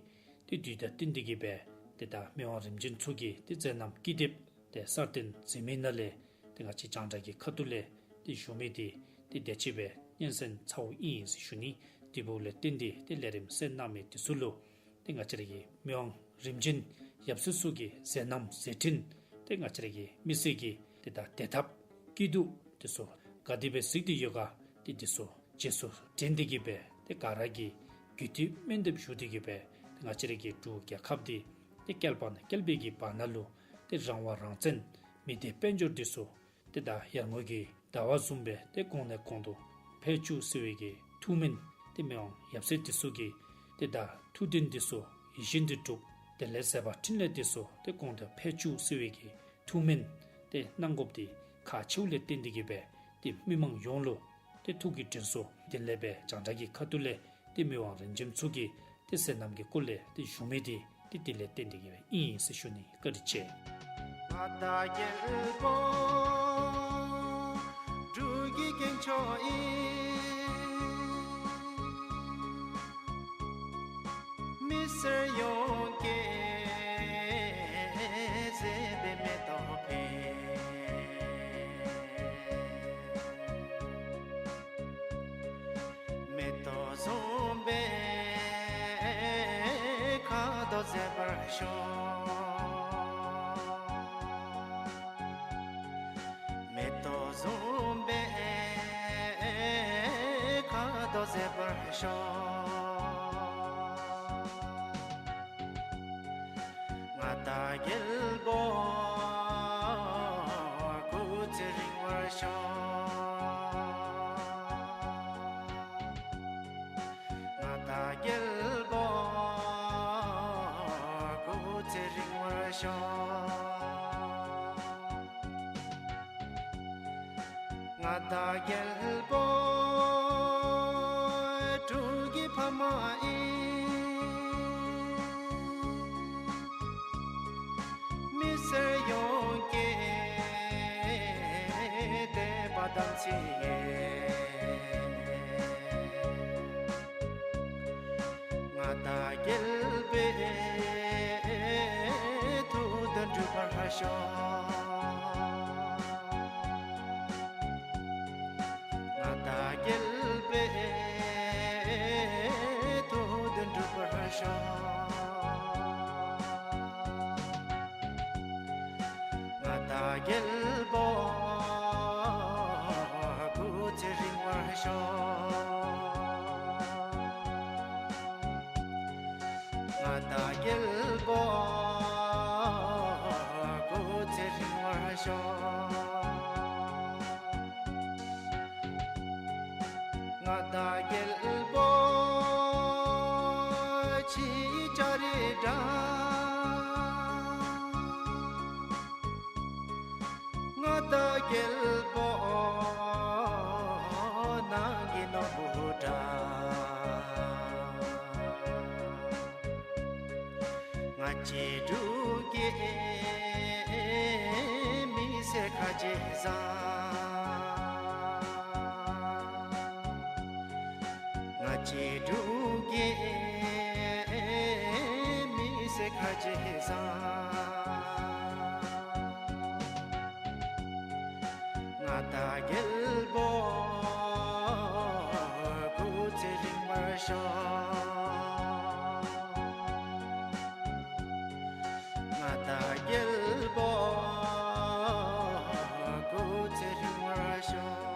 ཏེ་དུས་དང་བསྟུན་ཏེ་གིས་སྦེ་ཏེ་ད་མི་དབང་རིམ་བྱོན་མཆོག་གི་ཏེ་མཛད་རྣམ་ཀི་དེབ་ཏེ་གསར་བཏོན་མཛད་མི་ནང་ལས་ཏེ་ང་བཅས་རྒྱང་བསྒྲགས་ཀྱི་ཁ་ཐུག་ལས་ཏེ་ཞུ་མི་འདི་ཏེ་དེ་ཅིག་སྦེ་སྙན་གསན་ཚརཝ་ཨིན་ཟེར་ཞུ་ནི། དེ་འབདཝ་ལས་བརྟེན་ཏེ་ཏེ་ལས་རིམ་གསན་གནང་མི་འདི་ཚུ་ལུ་ཏེ་ང་བཅས་ར་གི་མི་དབང་རིམ་བྱོན་ཡབ་སྲས་ཚུ་གི་མཛད་རྣམ་མཛད་འཕྲིན་ཏེ་ང་བཅས་ར་གི་མི་སེར་གྱི་ཏེ་ད་བདེ་ཐབས་སྐྱིད་སྡུག་འདི་ཚུ་ག་དེ་སྦེ་གཟིགས་ཏེ་ཡོད་ག། ཏེ་འདི་ཚུ་རྗེས་སུ་དྲན་ཏེ་གིས་སྦེ་ཏེ་ག་ར་གིས་རྒྱུད་སྟོད་སྨོན་འདེབས་ཞུ་སྟེ་གིས་སྦེ་ཏེ་ང་བཅས་ར་གི་འབྲུག་རྒྱལ་ཁབ་འདི་ཏེ་བསྐལ་པ་ནས་བསྐལ་པའི་གི་བར་ན་ལུ་ཏེ་རང་དབང་རང་བཙན་མི་སྡེ་དཔལ་འབྱོར་འདི་ཚུ་ཏེ་ད་ཡར་ངོའི་གི་ཟླ་བ་བཟུམ་སྦེ་ཏེ་གོང་ནས་གོང་དུ་འཕེལ་བཅུག་ཟེར་བའི་གི་ཐུགས་སྨོན་ཏེ་མི་དབང་ཡབ་སྲས་འདི་ཚུ་གི་ཏེ་ད་ཐུགས་འདུན་འདི་ཚུ་ཡིད་བཞིན་དུ་འགྲུབ། དེ་ལས་མཛད་པ་འཕྲིན་ལས་འདི་ཚུ་ཏེ་གོང་དུ་འཕེལ་བཅུག་ཟེར་བའི་གི་ཐུགས་སྨོན་ཏེ་གནང་དགོཔ་འདི་ཁག་ཆེཝ་ལས་བརྟེན་ཏེ་གིས་སྦེ་ཏེ་མི་མང་ཡོངས་ལུ་ཏེ་ཐུགས་ཀྱི་དྲན་གསོ་དེ་ལས་སྦེ་རྒྱང་བསྒྲགས་ཀྱི་ཁ་ཐུག་ལས་ཏེ་མི་དབང་རིམ་བྱོན་མཆོག་གི་ཏེ་མཛད་རྣམ་གྱི་སྐོར་ལས་ཏེ་ཞུ་མི་འདི་ཏེ་དེ་ལས་བརྟེན་ཏེ་གིས་སྦེ་ཨིན་ཟེར་ཞུ་ནི། བཀའ་དྲིན་ཆེ། ང་བདག་རྒྱལ་པོ་འབྲུག་གི་སྐྱེས་མཆོག་ཨིན། མི་སེར་ཡོངས་ཀྱི་མཛེས་པའི་མེ་ཏོག་འཕེལ། མེ་ཏོག་བཟུམ་སྦེ་ཁ་དོག་མཛེས་པར་ཤོག། མེ་ཏོག་བཟུམ་སྦེ་ཁ་དོག་མཛེས་པར་ཤོག། ང་བདག་རྒྱལ་པོ་སྐུ་ཚེ་རིང་བར་ཤོག། ང་བདག་རྒྱལ་པོ་སྐུ་ཚེ་རིང་བར་ཤོག། ང་བདག་རྒྱལ་པོ་འབྲུག་གི་ཕ་མ་ཨིན། མི་སེར་ཡོངས་ཀྱི་དད་པ་དམ་ཚིག་ཡོད། ང་བདག་རྒྱལ་པོའི་ཐུགས་འདུན་འགྲུབ་པར་ཤོག། ང་བདག་རྒྱལ་པོའི་ཐུགས་འདུན་འགྲུབ་པར་ཤོག། ང་བདག་རྒྱལ་པོ་སྐུ་ཚེ་རིང་བར་ཤོག། ང་བདག་རྒྱལ་པོ་སྐུ་ཚེ་རིང་བར་ཤོག། ང་བདག་རྒྱལ་པོ་ཕྱི་ལྕགས་རི་འདྲ། ང་བདག་རྒྱལ་པོ་ནང་གི་ནོར་བུ་འདྲ། ང་བཅས་འབྲུག་གི་མི་སེར་ཁ་རྗེ་བཟང་། ང་བཅས་འབྲུག་གི་མི་སེར་ཁ་རྗེ་བཟང་། ང་བདག་རྒྱལ་པོ་སྐུ་ཚེ་རིང་བར་ཤོག། ང་བདག་རྒྱལ་པོ་སྐུ་ཚེ་རིང་བར་ཤོག།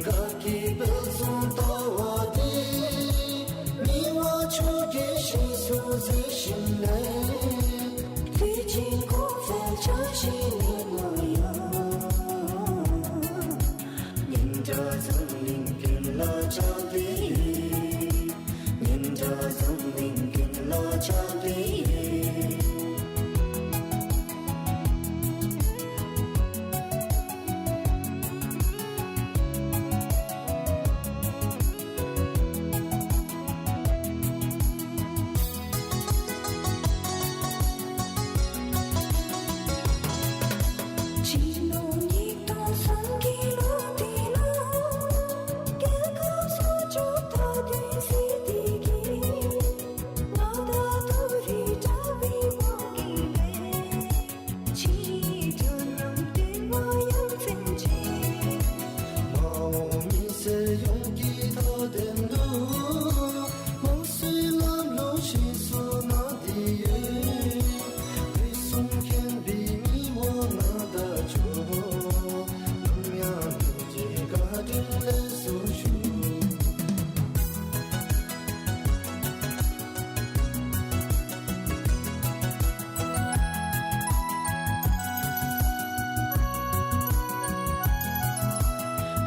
ག་གི་དཔལ་གསུང་ལྟ་བ་འདི། མི་དབང་ཆོས་རྒྱལ་ཞིག་སུ་གཟིགས་ཤིང་ལས། དེ་བཞིན་ཁོང་ཚོ་ཆ་ཤས་ནི་མོ་ཡ། ཉིན་གྲངས་འཛམ་གླིང་ཀུན་ལ་ཁྱབ་སྟེ་ཡོད། ཉིན་གྲངས་འཛམ་གླིང་ཀུན་ལ་ཁྱབ་སྟེ་ཡོད།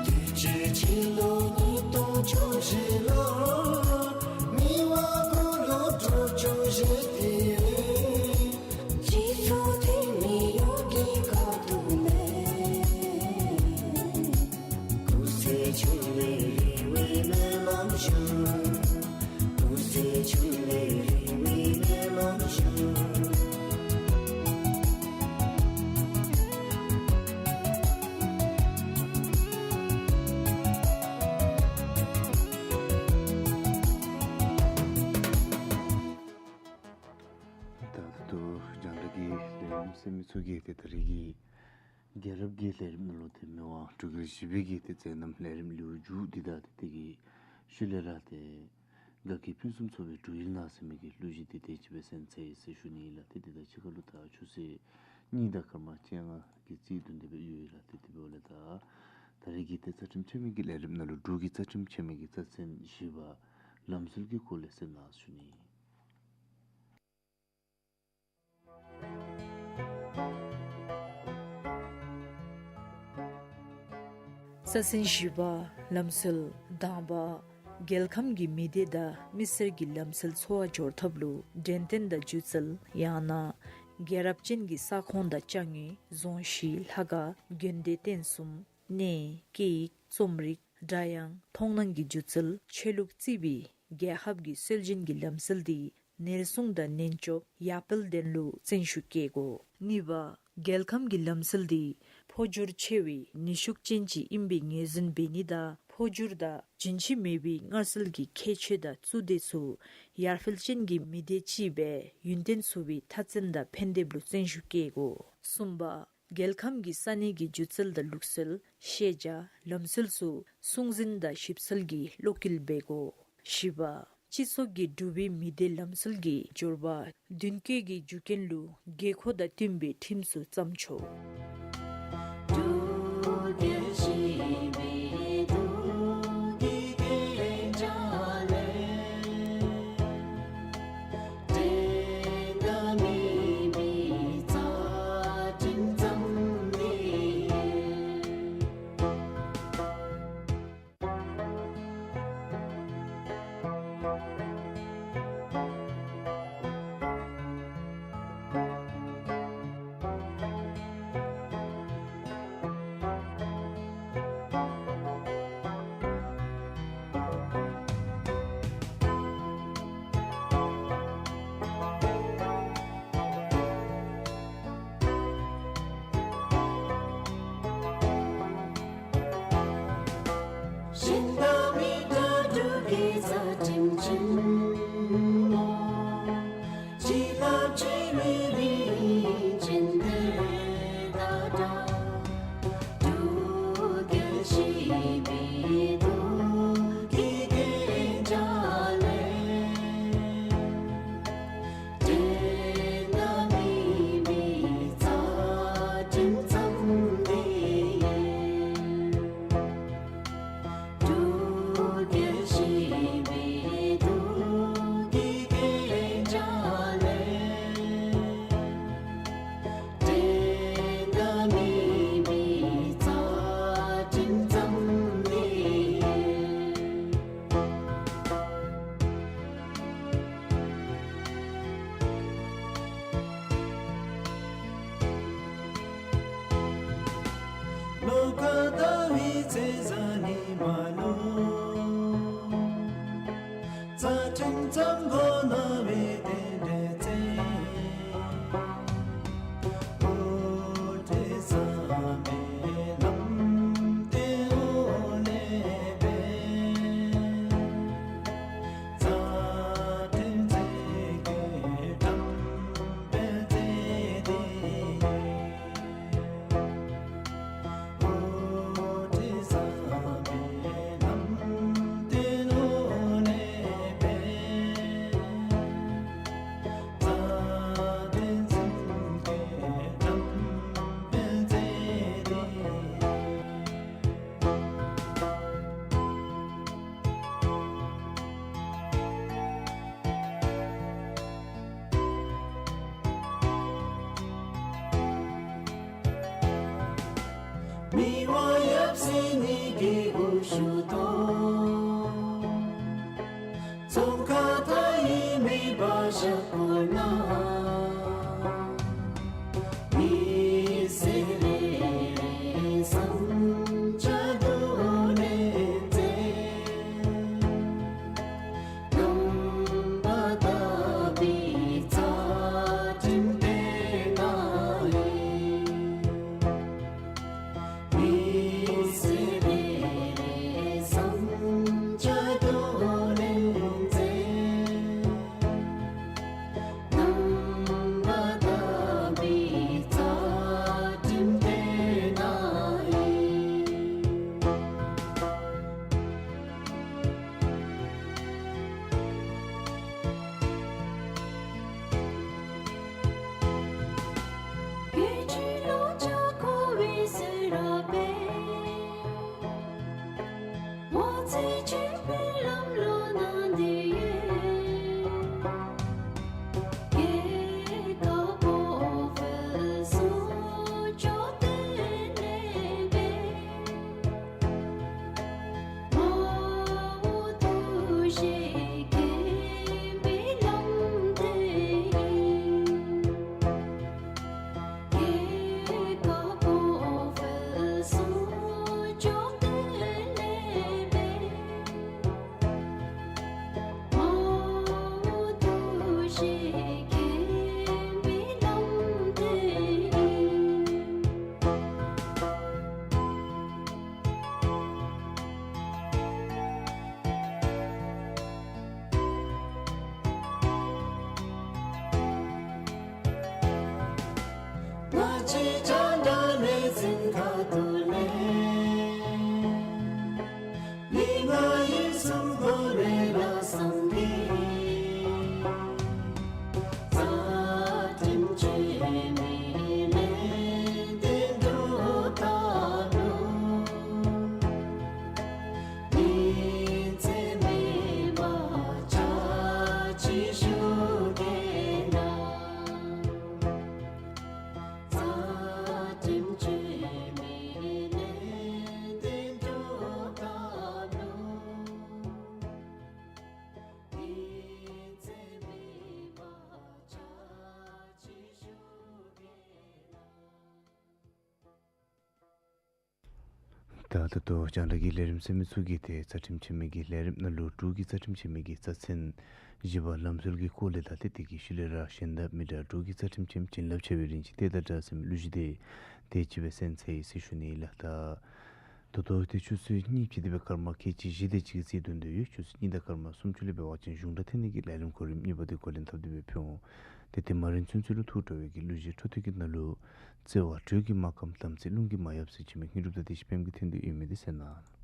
དུས་ཅི་ཕྱི་ལོ་ཉིས་སྟོང་བཅུ་བཞི་ལོར་མི་དབང་སྐུ་ལུ་འགྲོ་བཅུག་བཞེས་ཏེ་ཡོད། སྤྱི་ཚོགས་འཐུས་མི་ཡོངས་ཀྱི་ཁ་ཐུག་ལས། སྐུ་ཚེ་ཁྱུང་ལས་རིང་བའི་སྨོན་ལམ་ཞུ། སྐུ་ཚེ་ཁྱུང་ལས་རིང་བའི་སྨོན་ལམ་ཞུ། ད་ལྟོ་རྒྱང་བསྒྲགས་ཀྱི་ལས་རིམ་གསན་མི་ཚུ་གིས་ཏེ་ད་རེས་ཀྱི་རྒྱལ་རབས་ཀྱི་ལས་རིམ་ནང་ལུ་ཏེ་མི་དབང་འབྲུག་རྒྱལ་བཞི་པའི་གི་ཏེ་མཛད་རྣམ་ལས་རིམ་ལེའུ་མཇུག་འདི་དང་ཏེ་དེ་གི་ཤུལ་ལས་ར་ཏེ་དགའ་སྐྱིད་ཕུན་སུམ་ཚོགས་པའི་འབྲུག་ཡིག་ནང་ཟེར་མི་གི་གླུ་གཞས་འདི་ཏེ་ཅིག་སྦེ་གསན་ཚར་ཡི་ཟེར་ཞུ་ནི་ཨིན་ལགས། ཏེ་དེ་དང་གཅིག་ཁར་ལུ་ད་ཆུ་ཚོད་གཉིས་དང་སྐར་མ་བཅོ་ལྔ་གི་རྩིས་བསྡུ་སྟེ་སྦེ་ཡོད་ལགས། ཏེ་དེ་འབདཝ་ལས་ད་ད་རེས་ཀྱི་ཏེ་རྩ་ཁྲིམས་ཆེན་མོའི་གི་ལས་རིམ་ནང་ལུ་འབྲུག་གི་རྩ་ཁྲིམས་ཆེན་མོའི་གི་རྩ་ཚན་བཞི་པ་ལམ་སྲོལ་གྱི་སྐོར་ལས་གསན་གནང་ཞུ་ནི། རྩ་ཚན་བཞི་པ་ལམ་སྲོལ། དང་པ་རྒྱལ་ཁམས་ཀྱི་མི་སྡེ་དང་མི་སེར་གྱི་ལམ་སྲོལ་འཚོ་བ་སྐྱོར་ཐབས་ལུ་འགྲེམས་སྟོན་དང་སྒྱུ་རྩལ་ཡང་ན་རྒྱལ་རབས་ཅན་གྱི་ས་ཁོངས་དང་ཅ་དངོས་རྫོང་གཞི་ལྷ་ཁང་དགོན་སྡེ་རྟེན་གསུམ་གནས་སྐད་ཡིག་རྩོམ་རིག་སྒྲ་དབྱངས་མཐོང་སྣང་གི་སྒྱུ་རྩལ་ཆོས་ལུགས་རྩིས་པའི་རྒྱལ་ཁབ་ཀྱི་སྲོལ་རྒྱུན་གྱི་ལམ་སྲོལ་འདི་ནེར་སྲུང་དང་ནན་སྐྱོབ་ཡར་སྤེལ་དོན་ལུ་བརྩོན་ཤུགས་བསྐྱེད་དགོ། གཉིས་པ་རྒྱལ་ཁམས་ཀྱི་ལམ་སྲོལ་འདི་འཕོ་འགྱུར་ཆེ་བའི་ནུས་ཤུགས་ཅན་ཅིག་ཨིན་པའི་ངོས་འཛིན་འབད་ནི་དང་འཕོ་འགྱུར་དང་རྒྱུན་ཆད་མེད་པའི་སྔར་སྲོལ་གྱི་ཁྱད་ཆོས་དང་གཙོ་དོན་ཚུ་ཡར་འཕེལ་ཅན་གྱི་མི་སྡེ་ཅིག་སྦེ་ཡུན་བརྟན་ཚུགས་པའི་མཐའ་མཚམས་དང་ཕན་འདེབས་ལུ་བརྩོན་ཤུགས་བསྐྱེད་དགོ། གསུམ་པ་རྒྱལ་ཁམས་ཀྱི་ས་གནས་ཀྱི་སྒྱུ་རྩལ་དང་ལུགས་སྲོལ་ཤེས་བྱ་ལམ་སྲོལ་ཚུ་སྲུང་འཛིན་དང་ཞིབ་འཚོལ་གྱིས་བློ་འཁེལ་འབད་དགོ། བཞི་པ་སྤྱི་ཚོགས་ཀྱིས་འབྲུག་པའི་མི་སྡེ་ལམ་སྲོལ་གྱི་འབྱོར་བ་མདུན་སྐྱོད་ཀྱི་རྒྱུ་རྐྱེན་ལུ་དགོས་མཁོ་དང་བསྟུན་པའི་ཁྲིམས་ཚུ་བརྩམ་ཆོག། ཁ་ལྟ་བའི་ཚེ་གཟའ་ཉི་མ་ལུ། རྩ་ཁྲིམས་བརྩམ་དགོ་ན་བའི་རྟེན་འབྲེལ་ཚེ། ཨོ་ཏེ་ས་མེ་ལམ་ཏེ་ཨོ་ནེ་བེ། རྩ་ཁྲིམས་ཚེ་གི་ཁྲམ་པེ་ཚེ་དི། མི་དབང་ཡབ་སྲས་གཉིས་ཀྱི་དབུ་བཞུགས་ཐོག། ཚོང་ཁང་མཐའ་ཡས་མེ་འབར་ཞབས་བསྐོར་ནང་། མི་སེར་རེ་རེ་བསམ་འཆར་བསྡུ་ལེན་མཛད། རྣམ་པར་དག་པའི་རྩ་ཁྲིམས་དེ་ནང་ཡིན། མི་སེར་རེ་རེ་བསམ་འཆར་བསྡུ་ལེན་མཛད། རྣམ་པར་དག་པའི་རྩ་ཁྲིམས་དེ་ནང་ཡིན། ད་ད་ལྟོ་རྒྱང་བསྒྲགས་ཀྱི་ལས་རིམ་གསན་མི་ཚུ་གིས་ཏེ་རྩ་ཁྲིམས་འཆད་མི་གི་ལས་རིམ་ནང་ལུ་འབྲུག་གི་རྩ་ཁྲིམས་འཆད་མི་གི་རྩ་ཚན་བཞི་པ་ལམ་སྲོལ་གྱི་སྐོར་ལས་དང་ཏེ་དེ་གི་ཤུལ་ལས་ར་གཞན་དང་མི་འདྲ་འབྲུག་གི་རྩ་ཁྲིམས་འཆད་མི་བྱིན་རླབས་ཆེ་བའི་རིན་ཆེན་གཏེར་དང་འདྲ་ཟེར་མི་གླུ་གཞས་དེ་ཏེ་ཅིག་སྦེ་གསན་ཚར་ཡི་ཟེར་ཞུ་ནི་ཨིན་ལགས། ད་ད་ལྟོ་ཏེ་ཆུ་ཚོད་གཉིས་ཅིག་དེ་སྦེ་སྐར་མ་ཁལ་གཅིག་བཞི་དེ་ཅིག་གི་རྩིས་འདོན་དོ་ཡོད། ཆུ་ཚོད་གཉིས་དང་སྐར་མ་སུམ་ཅུ་ལས་འབད་བ་ཅིན་གཞུང་སྒྲ་འཐེན་ནི་གི་ལས་རིམ་གོ་རིམ་གཉིས་པ་དེ་འགོ་ལེན་འཐབ་སྟེ་སྦེ་ཕུལ་འོང་། ཏེ་དེ་མ་རན་ཚུན་ཚོད་ལུ་ཐུགས་སྤྲོ་བའི་གི་གླུ་གཞས་འཕྲོ་མཐུད་ཀྱི་ནང་ལུ་བརྩེ་བ་འགྲོས་ཀྱིས་མ་སྐམ། དམ་ཚིག་རླུང་གིས་མ་ཡལ་ཟེར་ཅིག་མི་ཧིན་སྒྲུབ་དང་བདེ་གཤེགས་པདྨ་གི་མཐུན་འདོད་ཡོད་མི་དེ་གསན་གནང་།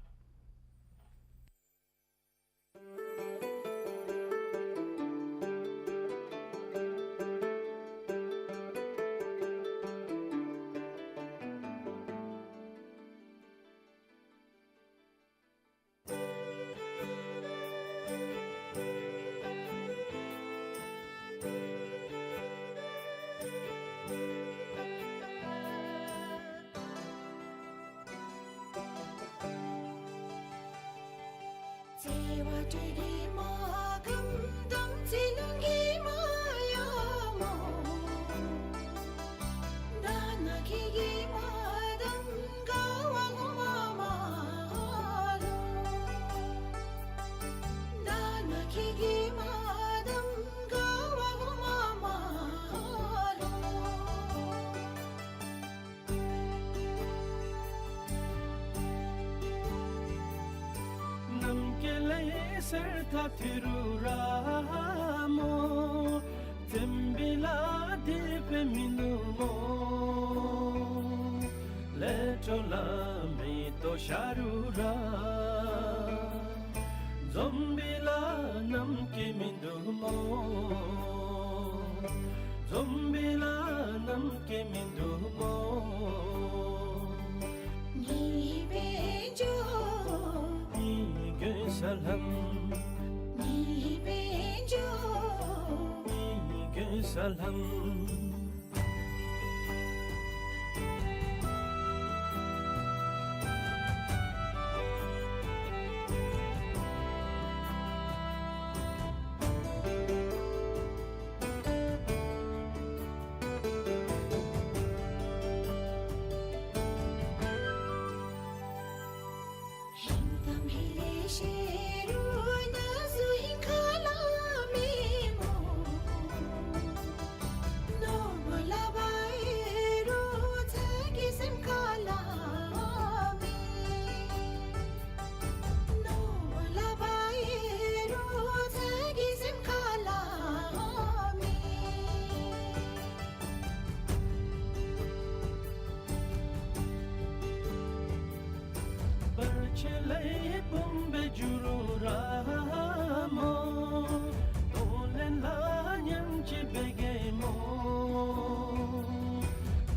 གསེར་ཐག་ཐི་རུ་ར་མོ། བཙན་པོ་ལ་དེ་སྦེ་མིན་འདུག་སྨོ། ལས་འཕྲོ་ལ་མེ་ཏོག་ཤར་རུ་ར། འཛོམས་པའི་ལ་ནམ་མཁའི་མིན་འདུག་སྨོ། འཛོམས་པའི་ལ་ནམ་མཁའི་མིན་འདུག་སྨོ། ངེའི་དཔལ་འབྱོར། ངེའི་མགོན་ས་ལྷམ། ངེའི་དཔལ་འབྱོར། ངེའི་མགོན་ས་ལྷམ། བར་ཆད་ལས་ཕམ་སྦེ་འགྱུར་རུང་ར་སྨོ། གདོང་ལེན་ལ་ཉམས་ཅིག་འབད་གེ་སྨོ།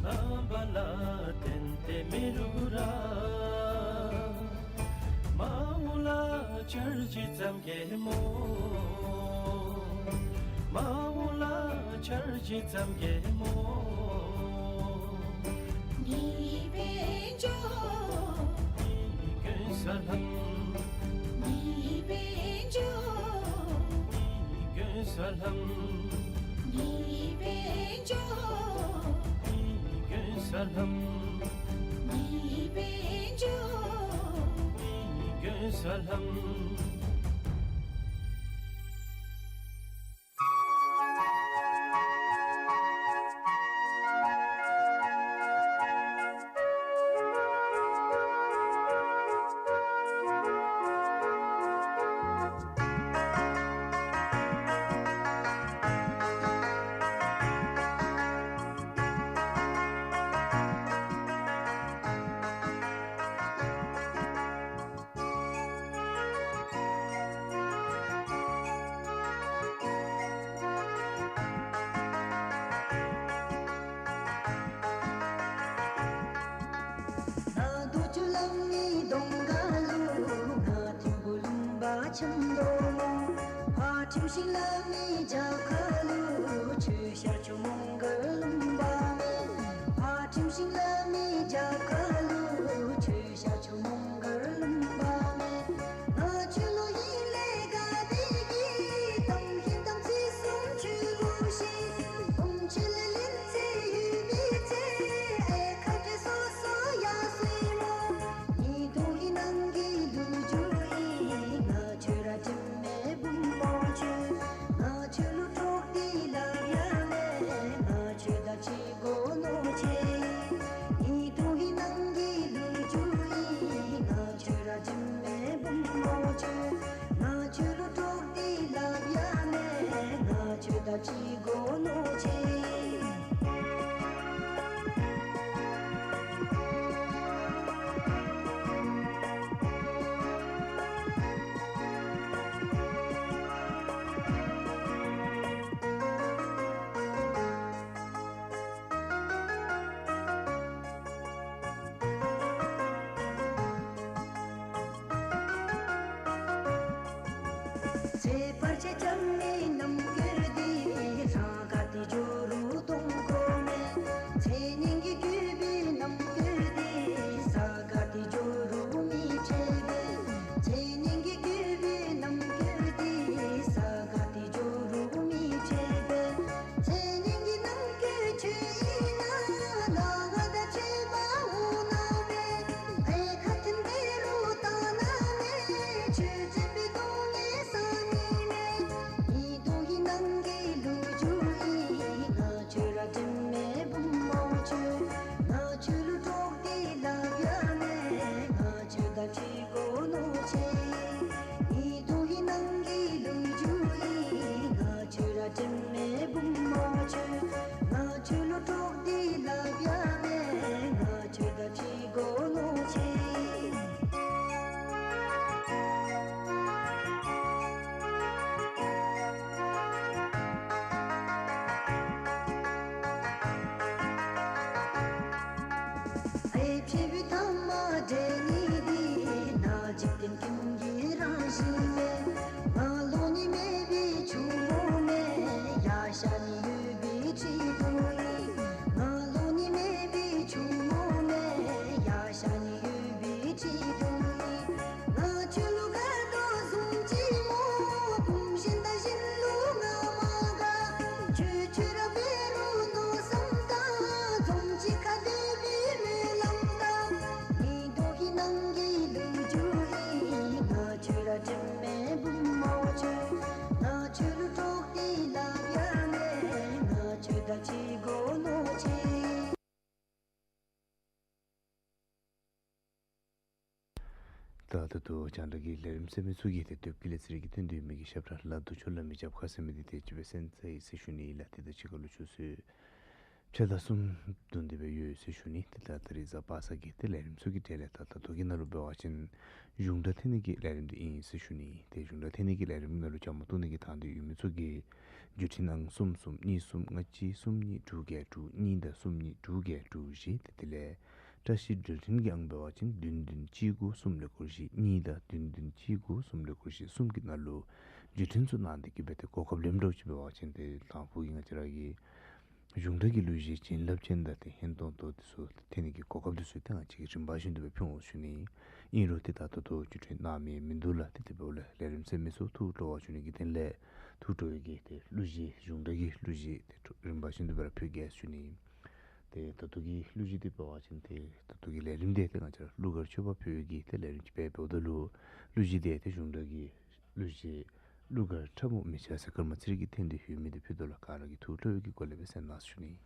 ནངས་པ་ལ་གཏན་གཏན་མེད་རུང་ར། མ་འོངས་ལ་ཆར་ཅིག་བརྩམ་གེ་སྨོ། མ་འོངས་ལ་ཆར་ཅིག་བརྩམ་གེ་སྨོ། ངེའི་དཔལ་འབྱོར། ངེའི་མགོན་ས་ལྷམ། ངེའི་དཔལ་འབྱོར། ངེའི་མགོན་ས་ལྷམ། ངེའི་དཔལ་འབྱོར། ངེའི་མགོན་ས་ལྷམ། ངེའི་དཔལ་འབྱོར། ངེའི་མགོན་ས་ལྷམ། ནཱ་རྡོ་ཆུ་ལམ་ནི་གདོང་ཁ་ལུ། ནཱ་ཐིམ་ཕུ་ལུང་པ་ཆེན་མདོག་སྨོ། ཕར་ཁྲིམས་ཤིང་ལམ་ནི་རྒྱབ་ཁ་ལུ། ཆུ་ཤར་ཆུ་མོང་གི་ལུང་པ་མས། ཕར་ཁྲིམས་ཤིང་ལམ་ནི་རྒྱབ་ཁ་ལུ། ཆུ་ཤར་ཆུ་མོང་གི་ལུང་པ་མས། ནཱ་ཆོས་ལུགས་ཨིན་ལས་ག་དེ་གི་དམ་ཧིང་དམ་ཚིག་སྲུང་ཆོས་ལུགས་ཤིག་དམ་ཆོས་ལས་ལེན་ཚེ་ཡོད་པའི་ཚེ། ཨེ་ཁ་བྲལ་སོ་སོ་ཡར་སོ་ཡི་སྨོ། ཉིས་སྟོང་གི་ནང་གི་ལོ་རྒྱུས་ཨིན། ནཱ་ཆོས་ར་དྲིན་མེད་བུམོ་ཆོས། ནཱ་ཆོས་ལུགས་འཕྲོག་སྟེ་ལཱ་ཡང་མེད། ནཱ་ཆོས་དང་གཅིག་དགོ་མནོ་ཆེ། ཉིས་སྟོང་གི་ནང་གི་ ལས་འཕྲོ་བའི་ཐ་མ་འབྲས་ནི་འདི། ན་འཇིག་རྟེན་ཀུན་གྱི་རང་བཞིན་མེད། ང་ལོ་ནི་མེད་པའི་ཆུ་མོ་མེད། ཡ་ཤ་ནི་ཡོད་པའི་ཁྲི་གདུགས་ཡིན། ང་ལོ་ནི་མེད་པའི་ཆུ་མོ་མེད། ཡ་ཤ་ནི་ཡོད་པའི་ཁྲི་གདུགས་ཡིན། ང་ཁྱོད་ལུ་དགའ་དོ་བཟུམ་ཅིག་སྨོ། བུམོ་གཞན་དང་གཞན་ལུ་ང་མ་དགའ། ཁྱོད་ཁྱོད་ར་འབད་རུང་མནོ་བསམ་བཏང་། འཛོམས་ཅིག་ཁ་བདེ་བའི་སྨོན་ལམ་བཏབ། ཉི་ལྡོག་གི་ནང་གི་ལོ་རྒྱུས་ཨིན། ང་ཁྱོད་ར་དྲན་མེད་བུམོ་ཁྱོད། ང་ཁྱོད་ལུ་གྲོགས་ཏེ་སླབ་ཡ་མེད། ང་ཁྱོད་དང་གཅིག་དགོ་མནོ་ཅི། ད་ད་ལྟོ་རྒྱང་བསྒྲགས་ཀྱི་ལས་རིམ་ཟེར་མི་ཚུ་གི་ཏེ་དེབ་དཀྱིལ་ལས་ཚིག་རིས་ཀྱི་ཐོན་དོན་མི་གི་ཞབས་ཁྲ་ལ་དུ་ཆོ་ལ་མི་རྐྱབ་ཁ་ཟེར་མི་འདི་ཏེ་ཅིག་སྦེ་གསན་ཚར་ཡི་ཟེར་ཞུ་ནི་ལགས། ཏེ་ད་ཅི་ཁ་ལུ་ཆུ་ཚོད་ཕྱེད་དང་གསུམ་བདུན་དེ་སྦེ་ཡོད་ཟེར་ཞུ་ནི། ཏེ་ད་ད་རིས་གཟའ་པ་སངས་ཀྱི་ཏེ་ལས་རིམ་ཚུ་གི་གྲས་ལས་ད་ད་ལྟོ་གི་ནང་ལུ་འབད་བ་ཅིན་གཞུང་སྒྲ་འཐེན་ནི་གི་ལས་རིམ་འདི་ཨིན་ཟེར་ཞུ་ནི། ཏེ་གཞུང་སྒྲ་འཐེན་ནི་གི་ལས་རིམ་ནང་ལུ་བཅའ་མར་གཏོགས་ནི་གི་དང་འདོད་ཡོད་མི་ཚུ་གིས་བརྒྱུད་འཕྲིན་ཨང་གསུམ་གསུམ་གཉིས་གསུམ་ལྔ་གཅིག་གསུམ་གཉིས་དྲུག་བརྒྱད་དྲུག་གཉིས་དང་གསུམ་གཉིས་དྲུག་བརྒྱད་དྲུག་བཞི། ཏེ་དེ་ལས་བཀྲ་ཤིས་འགྲུལ་འཕྲིན་གྱི་ཨང་འབད་བ་ཅིན་བདུན་བདུན་གཅིག་དགུ་གསུམ་ལེགས་སྐོར་བཞི་གཉིས་དང་བདུན་བདུན་གཅིག་དགུ་གསུམ་ལེགས་སྐོར་བཞི་གསུམ་གྱི་ནང་ལུ་བརྒྱུད་འཕྲིན་ཚུ་གནང་སྟེ་གི་སྦེ་ཏེ་གོ་སྐབས་ལེནམ་འདྲཝ་ཅིག་འབད་བ་ཅིན་ཏེ་དང་ཕུ་གི་ང་བཅས་ར་གི་གཞུང་སྒྲ་གི་གླུ་གཞས་བྱིན་རླབས་ཅན་དང་ཏེ་སྙན་ཏོང་ཏོ་འདི་ཚུ་འཐེན་ནི་གི་གོ་སྐབས་འདི་ཚུ་ཏེ་ང་བཅས་ཀྱིས་རིམ་པ་བཞིན་དུ་སྦེ་ཕུལ་འོང་ཞུ་ནི། ཨིན་རུང་ཏེ་ད་ལྟོ་ལུ་བརྒྱུད་འཕྲིན་གནང་མི་མིན་འདུག་ལགས། ཏེ་དེ་འབདཝ་ལས་ལས་རིམ་ཟེར་མི་ཚུ་ཐུགས་སྤྲོ་བ་ཞུ་ནི་གི་དོན་ལས་ཐུགས་སྤྲོ་བའི་གི་ཏེ་གླུ་གཞས་གཞུང་སྒྲ་གི་གླུ་གཞས་ཏེ་རིམ་པ་བཞིན་དུ་སྦེ་ར་ཕུལ་གེ་ཞུ་ནི། ཏེ་ད་ལྟོ་གི་གླུ་གཞས་འདི་འབད་བ་ཅིན་ཏེ་ད་ལྟོ་གི་ལས་རིམ་འདི་ཏེ་ང་བཅས་ར་གླུ་གར་མཆོད་པ་ཕུལ་བའི་གི་ཏེ་ལས་རིམ་ཅིག་སྦེ་འབདཝ་ད་ལུ་གླུ་གཞས་འདི་ཏེ་གཞུང་སྒྲ་གི་གླུ་གཞས་གླུ་གར་ཁྲ་མོ་མི་ཆགས་ཟེར་སྐར་མ་ཚིག་རིས་ཀྱི་འཐེན་ཏེ་ཡོད་མི་འདི་ཕུལ་དོ་ལགས། ག་ར་གིས་ཐུགས་སྤྲོ་བའི་གི་སྒོ་ལས་སྦེ་གསན་གནང་ཞུ་ནི།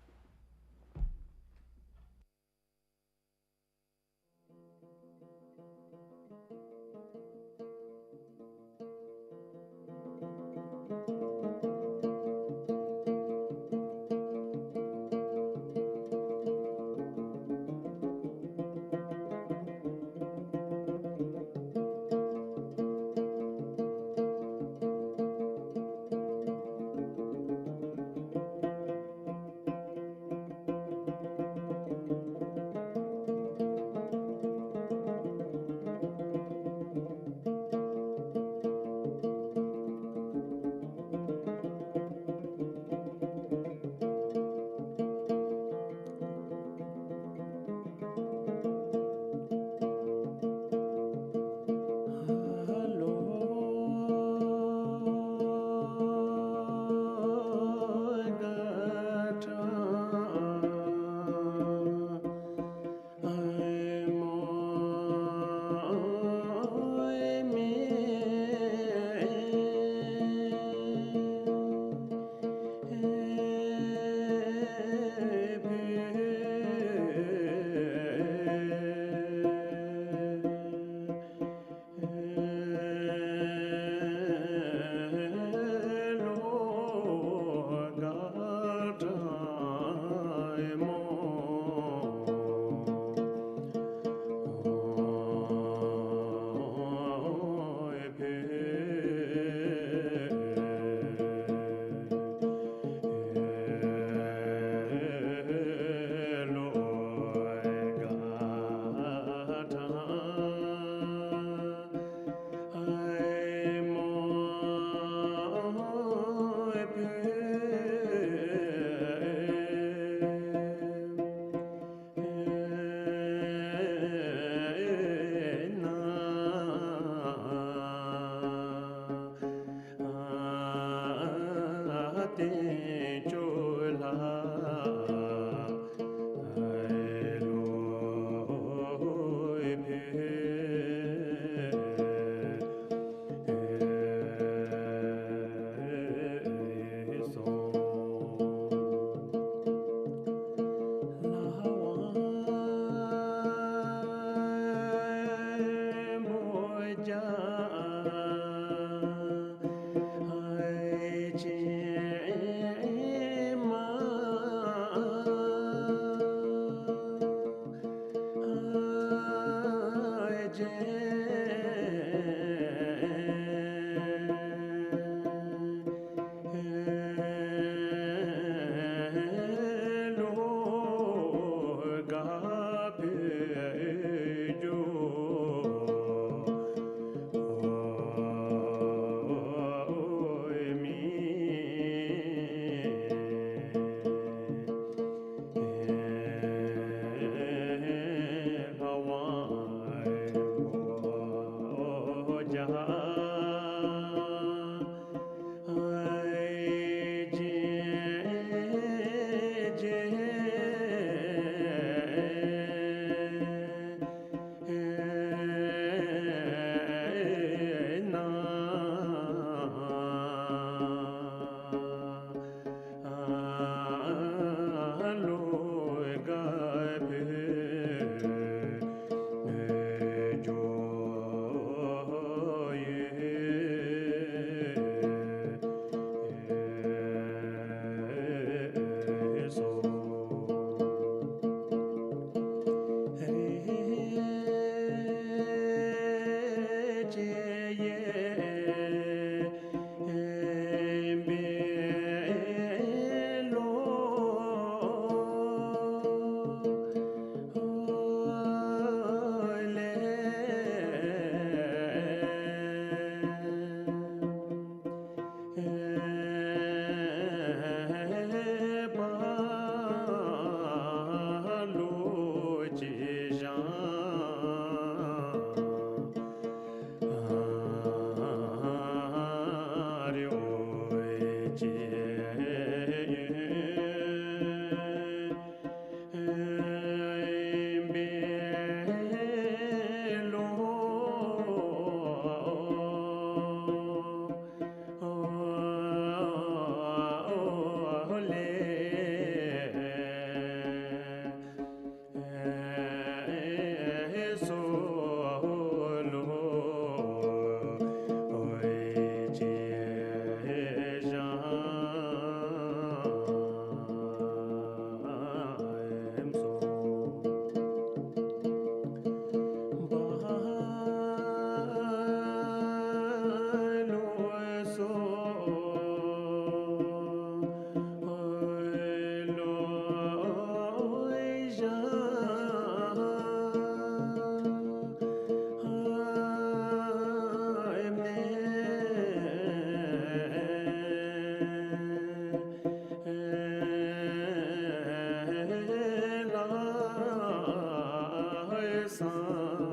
སངས་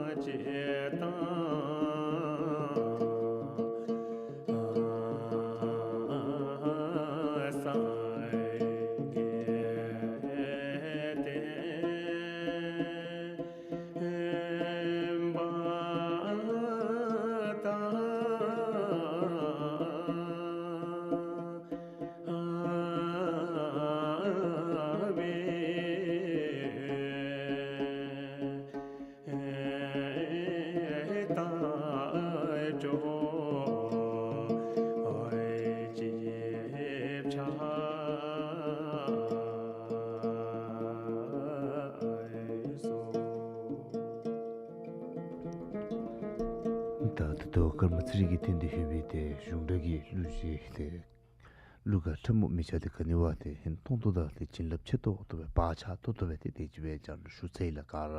རྒྱས་དང་། སངས་རྒྱས་བསྟན་པ་དང་། ད་ད་ལྟོ་ཀརྨ་ཚེ་རིང་གི་སྟེང་དུ་ཡོད་པའི་ཏེ་གཞུང་སྒྲ་གི་གླུ་གཞས་ཏེ། གླུ་གར་ཁྲ་མོ་མི་ཆ་དེ་ག་ནི་བ་དེ་ཧིང་ཐོང་ཐོང་དང་དེ་བྱིན་རླབས་ཆེ་ཏོག་ཏོ་སྦེ་བག་ཆགས་ཏོག་ཏོ་སྦེ་དེ་དེ་ཅིག་སྦེ་ཅང་ཞུ་ཚེ་ལ་ག་ར་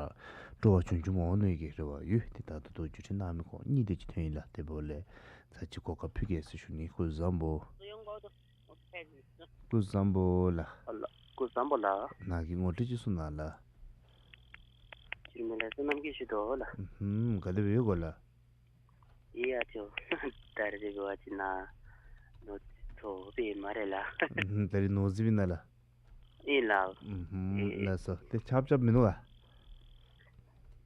སྤྲོ་བ་བྱུང་བྱུངམ་འོང་ནི་གི་རེ་བ་ཡོད། དེ་ད་ད་ལྟོ་བརྒྱུད་འཕྲིན་གནང་མི་ཁོང་གཉིས་དེ་ཅིག་ཐོན་ཡི་ལགས། དེ་འབདཝ་ལས་ཚར་གཅིག་གོ་སྐབས་ཕུལ་གེ་ཟེར་ཞུ་ནི། སྐུ་གཟུགས་བཟང་པོ། སྐུ་གཟུགས་བཟང་པོ་ལགས། ཨ་ལགས། སྐུ་གཟུགས་བཟང་པོ་ལགས། ནཱ་གི་ངོ་སྤྲོད་ཅིག་གསུང་གནང་ལགས། ཅིར་མི་ལགས་བསོད་ནམས་ཀྱིས་ཞུ་དོ་ལགས། ཨུམ་ཧུམ། ག་དེ་སྦེ་ཡོད་གོ་ལགས། ཡ་ཅོ། ད་རེས་འདི་གི་བ་ཅིན་ནཱ་ནོར་འཛོལ་སྦེ་མ་རེད་ལགས། ཨུམ་ཧུམ། ད་རེས་ནོར་འཛོལ་སྦེ་ཨིན་ན་ལགས། ཨིན་ལགས། ཨུམ་ཧུམ། ཨེ། ལགས་སོ། ཏེ་ཆབ་ཆབ་མིན་ནུག་ག།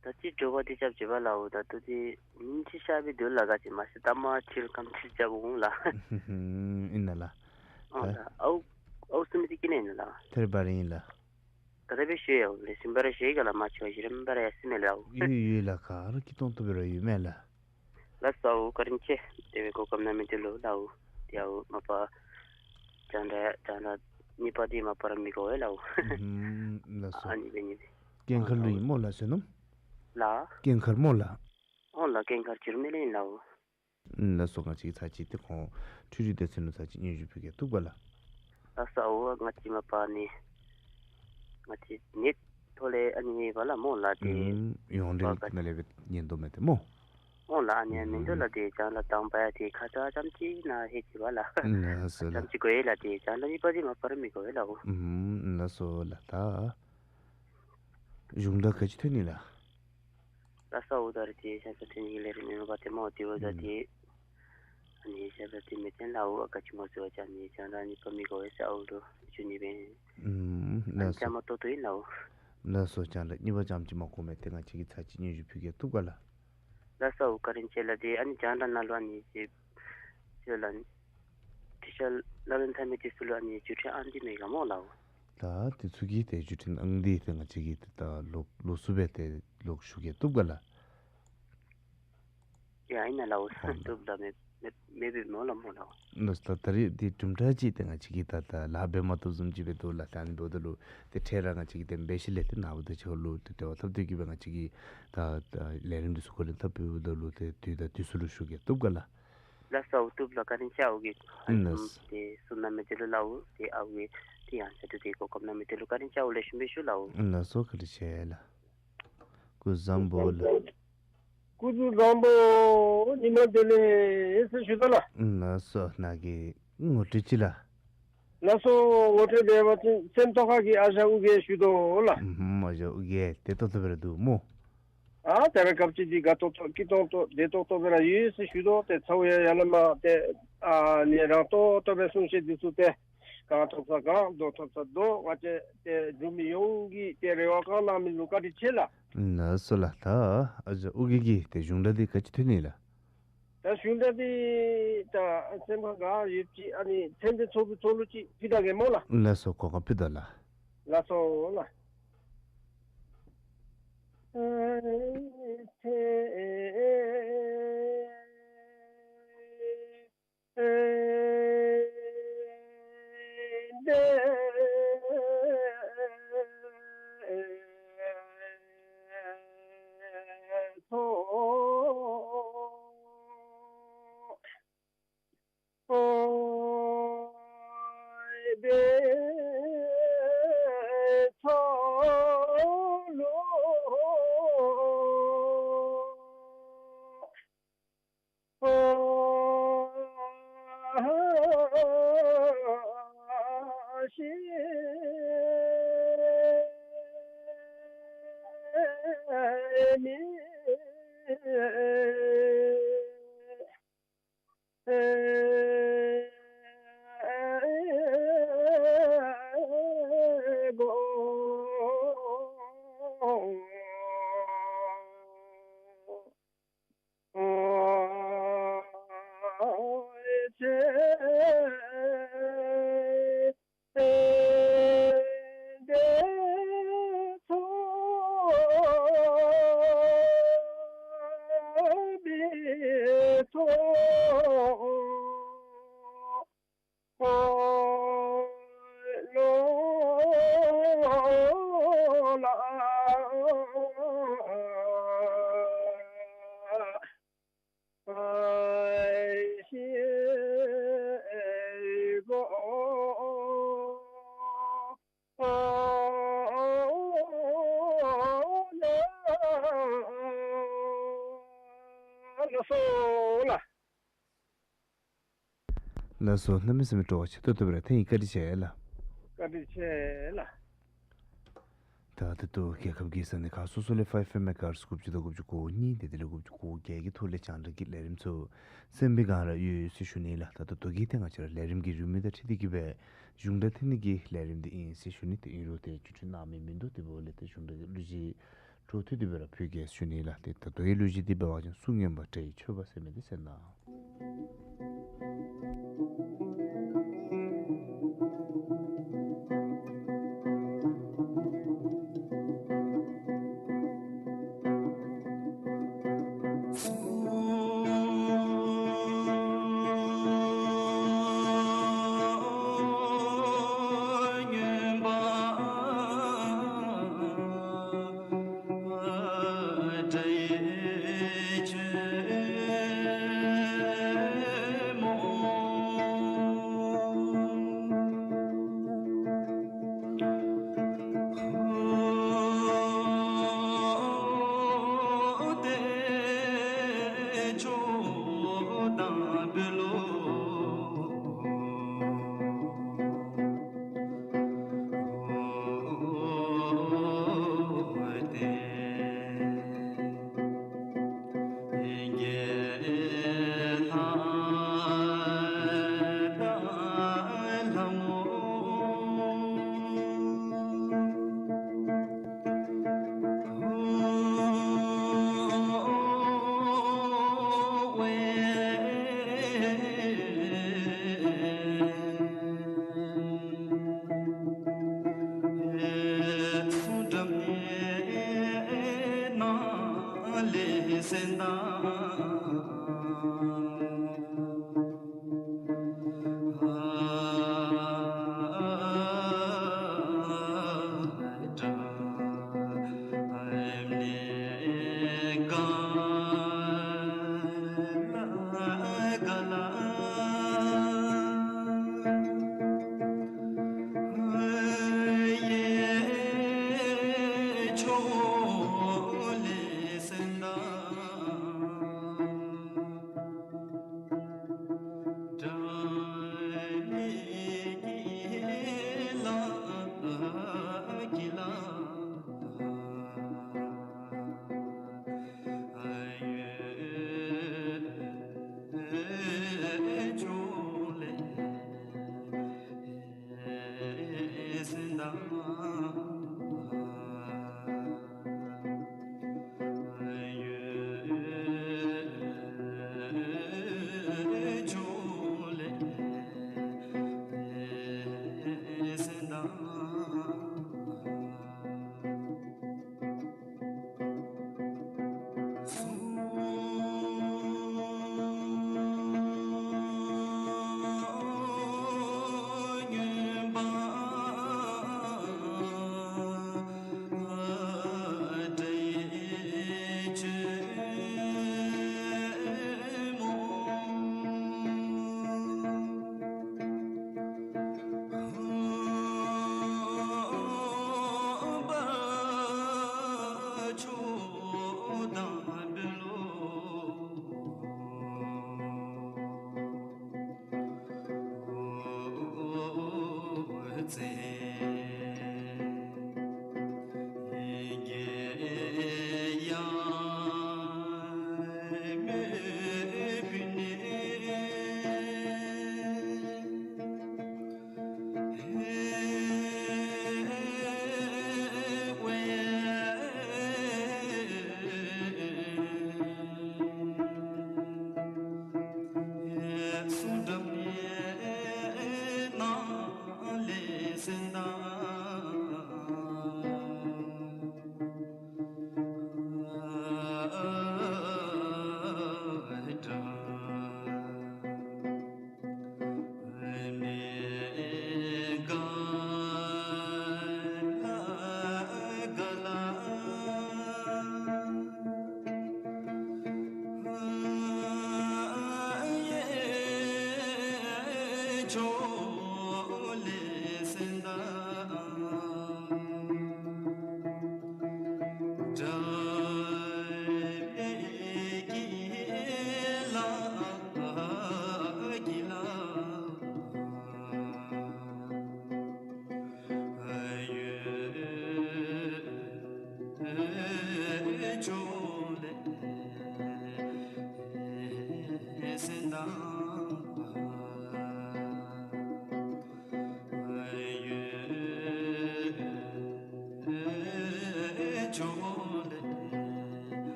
ད་ཅི་དྲོ་པ་འདི་ཆབ་ཆབ་པ་ལགས། འོ་ད་ལྟོ་འདི་ཉིན་གཅིག་ཤར་སྦེ་སྡོད་ལ་ག་ཅི་མ་ཤེས། ད་མ་ཕྱི་རུ་ཁམས་ཕྱི་རུ་ཆབ་འོང་ལགས། ཨུམ་ཧུམ། ཨིན་ན་ལགས། ཨོ་ད་ལགས། ཨའུ་ཨའུ་སུ་མི་ཏི་ཀི་ནས་ཨིན་ན་ལགས། ཐེར་བ་རིང་ལགས། ད་ལྟ་སྦེ་ཞུ་ཡ་འོ་ལས་སིམ་པ་ར་ཞུ་ཡི་ག་ལགས། མ་ཆོ་ཞི་རིམ་པ་ར་ཡ་སིམ་མེ་ལགས། ཡོད་ཡོད་ལགས། ག་ར་སྐྱིད་ཏོང་ཏོ་སྦེ་ར་ཡོད་མེ་ལགས། ལགས་སོ། ཨའུ་བཀའ་དྲིན་ཆེ། དེ་སྦེ་གོ་སྐབས་གནང་མི་འདི་ལུ་ལགས། ཨའུ་དེ་ཨའུ་མ་པ་རྒྱང་བསྒྲགས་རྒྱང་བསྒྲགས་གཉིས་པ་འདི་མ་པ་ར་མི་གོ་བས་ལགས། ཨུམ་ལགས་སོ། ཨ་ནི་སྦེ་ནི་སྦེ། སྐྱེངས་མཁར་ལུ་ཨིན་སྨོ་ལགས་བསོད་ནམས། ལགས། སྐྱེངས་མཁར་སྨོ་ལགས། ཨོ་ལགས། སྐྱེངས་མཁར་འཇིགས་མེད་ལུ་ཨིན་ལགས། ཨུམ་ལགས་སོ། ང་བཅས་ཚར་གཅིག་ཏེ་ཁོང་འཕྲུལ་རིག་སྡེ་ཚན་ལུ་ཚར་གཅིག་སྙན་ཞུ་ཕུལ་གེ་བཏུབ་ག་ལགས། ལགས་སོ། ཨའུ་ང་བཅས་མ་པ་ནི་ང་བཅས་ནེཊ་ཐོག་ལས་ཨ་ནི་ཡོད་པ་ལགས་སྨོ་ལགས། ཏེ་ཨུམ་ཡོངས་འབྲེལ་གྱི་ནང་ལས་སྦེ་ཉན་དོ་མས་ཏེ་སྨོ། ཨོ་ལགས། ཨ་ནི་ཡང་མིན་འདུག་ལགས། ཏེ་རྒྱང་བསྒྲགས་དང་པ་ཡང་ཏེ་ཁ་ཙ་ཙམ་ཅིག་ནཱ་ལྷོད་ཅི་བ་ལགས། ལགས་སོ་ལགས། ཙམ་ཅིག་གོ་ཡི་ལགས། ཏེ་རྒྱང་བསྒྲགས་གཉིས་པ་འདི་མ་པ་ར་མི་གོ་བས་ལགས། ཨུམ་ལགས་སོ་ལགས། ད་གཞུང་སྒྲ་ག་ཅི་ཐོན་ནི་ལགས། ལགས་སོ། ཨའུ་ད་རེས་ཏེ་ཤ་ཚ་ཐོན་ནི་གི་ལས་རིམ་མེན་པ་ཏེ་སྨོ། ཏེ་འབདཝ་ད་ཨུམ་ཏེ་ཨ་ནི་ཤ་ཚ་ཏེ་མི་ཐོན་ལགས། ཨའུ་ཨ་ག་ཅི་སྨོ་ཟེར་བ་ཅིན་ཨ་ནི་རྒྱང་བསྒྲགས་གཉིས་པ་མི་གོ་བས་ཟེར་ཨའུ་ལུ་ཞུ་ནི་སྦེ་ཨིན། ཨུམ་ལགས་སོ། ཨ་ནི་ཅ་མ་ཏོག་ཏོ་ཨིན་ལགས། ལགས་སོ། རྒྱང་བསྒྲགས་གཉིས་པ་ཙམ་ཅིག་མ་གོ་མས། ཏེ་ང་བཅས་ཀྱིས་ཚར་གཅིག་སྙན་ཞུ་ཕུལ་གེ་བཏུབ་ག་ལགས། ལགས་སོ། ཨའུ་བཀའ་དྲིན་ཆེ་ལགས། ཏེ་ཨ་ནི་རྒྱང་བསྒྲགས་ནང་ལུ་ཨ་ནི་ཅིག་ཅིག་ལགས། ཏེ་ཤ་ལག་ལེན་འཐབ་མི་འདི་ཚུ་ལུ་ཨ་ནི་བརྒྱུད་འཕྲིན་ཨང་འདི་མེད་ག་སྨོ་ལགས། ད་དེ་ཚུ་གི་ཏེ་བརྒྱུད་འཕྲིན་ཨང་འདི་ཏེ་ང་བཅས་ཀྱིས་ཏེ་ད་ལོག་ལོགས་སུ་སྦེ་ཏེ་ལོག་ཞུ་གེ་བཏུབ་ག་ལགས། ཡ་ཨིན་ན་ལགས། ཨོ་ལགས། བཏུབ་ལགས། མེ་མེ་མེདཔ་མེན་ལགས་སྨོ་ལགས། ལགས་སོ། ད་ད་རེས་འདི་གྲུབ་འབྲས་ཅིག་ཏེ་ང་བཅས་ཀྱིས་ད་ད་ལཱ་འབད་མ་བཏུབ་བཟུམ་ཅིག་སྦེ་འདུག་ལགས། ད་ཨ་ནི་འབདཝ་ད་ལུ་ཏེ་འཕྲལ་ར་ང་བཅས་ཀྱིས་ཏེ་འབད་ཞིནམ་ལས་ཏེ་ནཱ་བུ་དང་གཅིག་ཁར་ལུ་ཏེ་འབྲེལ་བ་འཐབ་སྟེ་གི་སྦེ་ང་བཅས་ཀྱིས་ད་ད་ལས་རིམ་འདི་ཚུ་འགོ་འདྲེན་འཐབ་འབདཝ་ད་ལུ་ཏེ་དུས་དང་དུས་སུ་ལུ་ཞུ་གེ་བཏུབ་ག་ལགས། ལགས་སོ། ཨའུ་བཏུབ་ལགས། བཀའ་དྲིན་ཆེ་ཨའུ་གིས་ཨ་ལགས། ཏེ་གསུང་གནང་མི་འདི་ལུ་ལགས། ཨའུ་ཏེ་ཨའུ་གིས་ཏེ་ཡང་ཆ་དུ་ཏེ་གོ་སྐབས་གནང་མི་འདི་ལུ་བཀའ་དྲིན་ཆེ་ཨའུ་ལེགས་ཤོམ་སྦེ་ཞུ་ལགས། ལགས་སོ། བཀའ་དྲིན་ཆེ་ལགས། སྐུ་གཟུགས་བཟང་པོ་ལགས། སྐུ་གཟུགས་བཟང་པོ། ཉི་མ་བདེ་ལེགས་ཟེར་ཞུ་དོ་ལགས། ལགས་སོ། ནཱ་གི་ངོ་སྤྲོད་ཅིག་ལགས། ལགས་སོ། ངོ་སྤྲོད་འབད་བ་ཅིན་སེམས་རྟོགས་ཁ་གི་ཨ་ཞང་ཨོ་རྒྱན་ཞུ་དོ་ལགས། ཨུམ་ཨ་ཞང་ཨོ་རྒྱན་བདེ་ཏོག་ཏོ་སྦེ་ར་འདུག་སྨོ། ཨ་ད་རེས་སྐབས་ཅིག་འདི་དགའ་ཏོག་ཏོ་སྐྱིད་ཏོང་ཏོ་བདེ་ཏོག་ཏོ་སྦེ་ར་ཡོད་ཟེར་ཞུ་དོ། ཏེ་ཚ་བོ་ཡང་ཡར་ལས་མར་ཏེ་ཨ་ནི་རང་ཏོག་ཏོ་སྦེ་གསུང་བཤད་འདི་ཚུ་ཏེ་གང་ཐོབ་ས་གང་རྡོ་ཐོབ་ས་རྡོ་ང་བཅས་ཏེ་འབྲུག་མི་ཡོངས་ཀྱིས་ཏེ་རེ་བ་བསྐང་གནང་མི་ལུ་བཀའ་དྲིན་ཆེ་ལགས། ལགས་སོ་ལགས། ད་ཨ་ཞང་ཨོ་རྒྱན་གྱི་ཏེ་གཞུང་སྒྲ་འདི་ག་ཅི་ཐོན་ནི་ལགས། ད་གཞུང་སྒྲ་འདི་ད་སེམས་ཁར་ག་ཡོད་ཅི་ཨ་ནི་ཚེ་འདི་ཚོགས་ཀྱི་ཚོགས་ལུ་ཅིག་ཕུལ་ད་གེ་སྨོ་ལགས། ལགས་སོ། གོ་སྐབས་ཕུལ་དོ་ལགས། ལགས་སོ་ལགས། ལགས་སོ། གནམ་མེད་ས་མེད་སྤྲོ་བ་ཆེ་ཏོག་ཏོ་སྦེ་ར་ཐོན་ཡི། བཀའ་དྲིན་ཆེ་ལགས། བཀའ་དྲིན་ཆེ་ལགས། ད་ད་ལྟོ་རྒྱལ་ཁབ་ཀྱི་ས་གནས་ཁག་སོ་སོ་ལས་ཕའི་ཨེཕ་ཨེམ་མེ་གྷ་ཧར་ཛི་དགུ་བཅུ་དང་དགུ་བཅུ་གོ་གཉིས་དེ་དེ་ལས་དགུ་བཅུ་གོ་བརྒྱད་ཀྱི་ཐོག་ལས་རྒྱང་བསྒྲགས་ཀྱི་ལས་རིམ་ཚུ་གསན་པའི་བསྒང་ར་ཡོད་ཟེར་ཞུ་ནི་ལགས། ད་ད་ལྟོ་གི་ཏེ་ང་བཅས་ར་ལས་རིམ་གྱི་རིན་མེད་དང་འཁྲིལ་ཏེ་གི་སྦེ་གཞུང་སྒྲ་འཐེན་ནི་གི་ལས་རིམ་འདི་ཨིན་ཟེར་ཞུ་ནི། དེ་ཨིན་རུང་ཏེ་བཅུད་འཕྲོ་གནང་མི་མིན་འདུག། དེ་འབདཝ་ལས་ཏེ་གཞུང་སྒྲ་གི་གླུ་གཞས་འཕྲོ་མཐུད་དེ་སྦེ་ར་ཕུལ་གེ་ཟེར་ཞུ་ནི་ལགས། ཏེ་ད་ལྟོའི་གླུ་གཞས་འདི་འབད་བ་ཅིན་གསུང་སྙན་པ་དགྲ་ཡི་མཆོད་པ་ཟེར་མི་འདི་གསན་གནང་།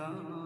པདྨ་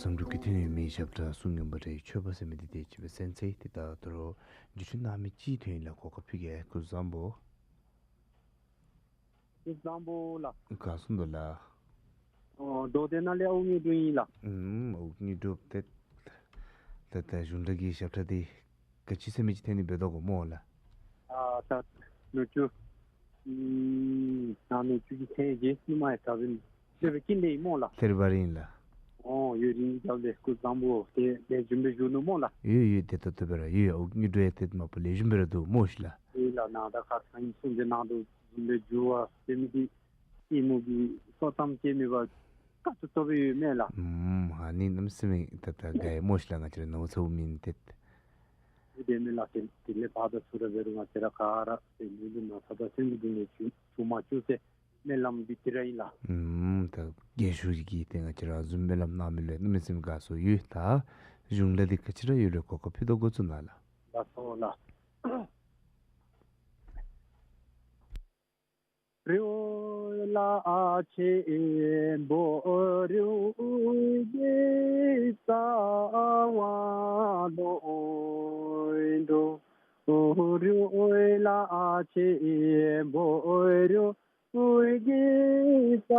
བསམ་འགྲུབ་ཀྱི་ཐོན་ཡོད་མི་ཞབས་ཁྲ་གསུང་མཁན་པ་རེ་ཆོས་པ་ཟེར་མི་འདི་དེ་ཅིག་སྦེ་གསན་ཚེ་ཏེ་ད་ད་རུང་འབྲི་ཆུ་ནང་མི་ཅིག་ཐོན་ཡི་ལགས། གོ་སྐབས་ཕུལ་གེ། སྐུ་གཟུགས་བཟང་པོ། སྐུ་གཟུགས་བཟང་པོ་ལགས། ག་སོང་དོ་ལགས། ཨོ་མདོ་སྟོད་ནང་ལས་ཨོ་རྒྱན་དངོས་གྲུབ་ཨིན་ལགས། ཨུམ་ཨོ་རྒྱན་དངོས་གྲུབ་ཏེ་ད་ད་གཞུང་སྒྲ་གི་ཞབས་ཁྲ་འདི་ག་ཅི་ཟེར་མི་ཅིག་ཐོན་ནི་འབད་དོ་གོ་སྨོ་ལགས། ཨ་ད་ནུ་གཅུང་ཨུམ་ད་ནུ་གཅུང་གིས་ཐོན་ཡི་ཟེར་ཉིན་མ་ཡང་ད་འབད་ནི་དེ་སྦེ་ཀྱི་ལས་སྨོ་ལགས། ཐེར་བ་རིང་ལགས། ཨོ་ཡུན་རིང་གི་རྒྱབ་ལས་སྐུ་གཟུགས་བཟང་པོ། ཏེ་ལེགས་ཤོམ་སྦེ་བཞུགས་ནུག་སྨོ་ལགས། ཡོད་ཡོད། ཏེ་ད་ལྟོ་འབད་ར་ཡོད། ཨོ་རྒྱན་དངོས་གྲུབ་ཡང་ཏེ་མ་པ་ལེགས་ཤོམ་སྦེ་ར་འདུག་སྨོ་ཤིག་ལགས། ཡོད་ལགས། ནང་ད་ཁ་ཐང་ཨིན་གསུངས་ཏེ་ནང་དུ་བཟུམ་སྦེ་འགྱུར་བ་ཟེར་མི་འདི་ཨིན་མོ་གི་སོ་ཙམ་སྐྱེ་མེད་པར་དཀའ་ཏོག་ཏོ་སྦེ་ཡོད་མས་ལགས། ཨུམ་ཨ་ནི་གནམ་མེད་ས་མེད་ད་ད་དགའ་ཡི་སྨོ་ཤིག་ལགས། ང་བཅས་ར་ནོར་བུ་ཚ་བོ་མེན་ཏེ། དེ་མེན་ལགས། དེ་དེ་ལས་ཕར་དང་ཚུར་ར་འབད་རུང་ང་བཅས་ར་ག་ར་ཏེ་ལུས་ལུས་ནང་ས་དང་སེམས་ཀྱི་སྡུག་བསྔལ་ཚུ་མ་བྱུང་ཟེར་སྨོན་ལམ་འདི་དེ་ར་ཨིན་ལགས། ཨུམ་ད་རྒྱན་ཤོག་གིས་ཏེ་ང་བཅས་ར་བཟུམ་སྨོན་ལམ་གནང་མི་ལུ་གནམ་མེད་ས་མེད་དགའ་སོང་ཡོད། ད་གཞུང་ལ་འདི་ག་ཅི་ར་ཡོད་ལུ་གོ་སྐབས་ཕུལ་དོ་གོ་ཚུ་ན་ལགས། ལགས་སོ་ལགས། རོལ་ཆེན་པོ་རོལ་གྱི་རྩ་བ་ལུ་འགྲོ། རོལ་ཆེན་པོ་རོལ་གྱི་རྩ་བ་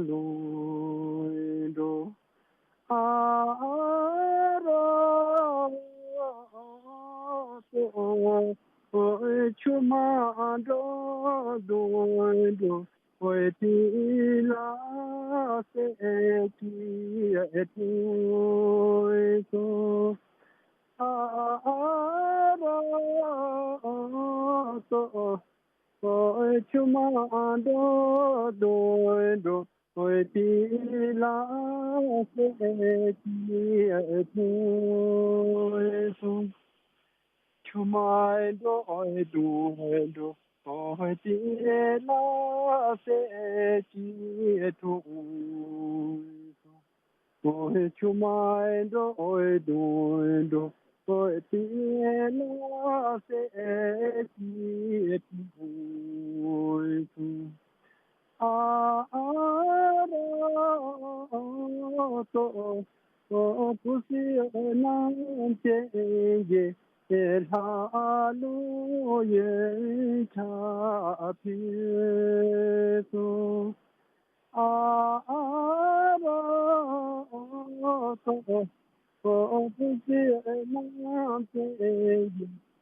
ལུ་འགྲོ། ཨ་རོ་ཏོ་ཆུ་མ་འགྲོ་འགྲོ་འགྲོ་ཏི་ལ་སེ་ཏི་ཏུ་ཨ་རོ་ཏོ་ཆུ་མ་འགྲོ་འགྲོ་འགྲོ་ཏི་ལ་སེ་ཏི་ཏུ། ཆུ་མ་འགྲོ་འགྲོ་འགྲོ་ཏི་ལ་སེ་ཏི་ཏུ། ཆུ་མ་འགྲོ་འགྲོ་འགྲོ་ཏི་ལ་སེ་ཏི་ཏུ། ཨ་རོ་ཏོ་ཀུ་སི་ནང་ཅན་གྱི་ ལྷ་ཀླུ་ཡོན་ཆབ་ཕུན་སུམ། ཨ་རོག་ཏོ་ཏོ་བུ་ཅེ་ནང་ཏེ་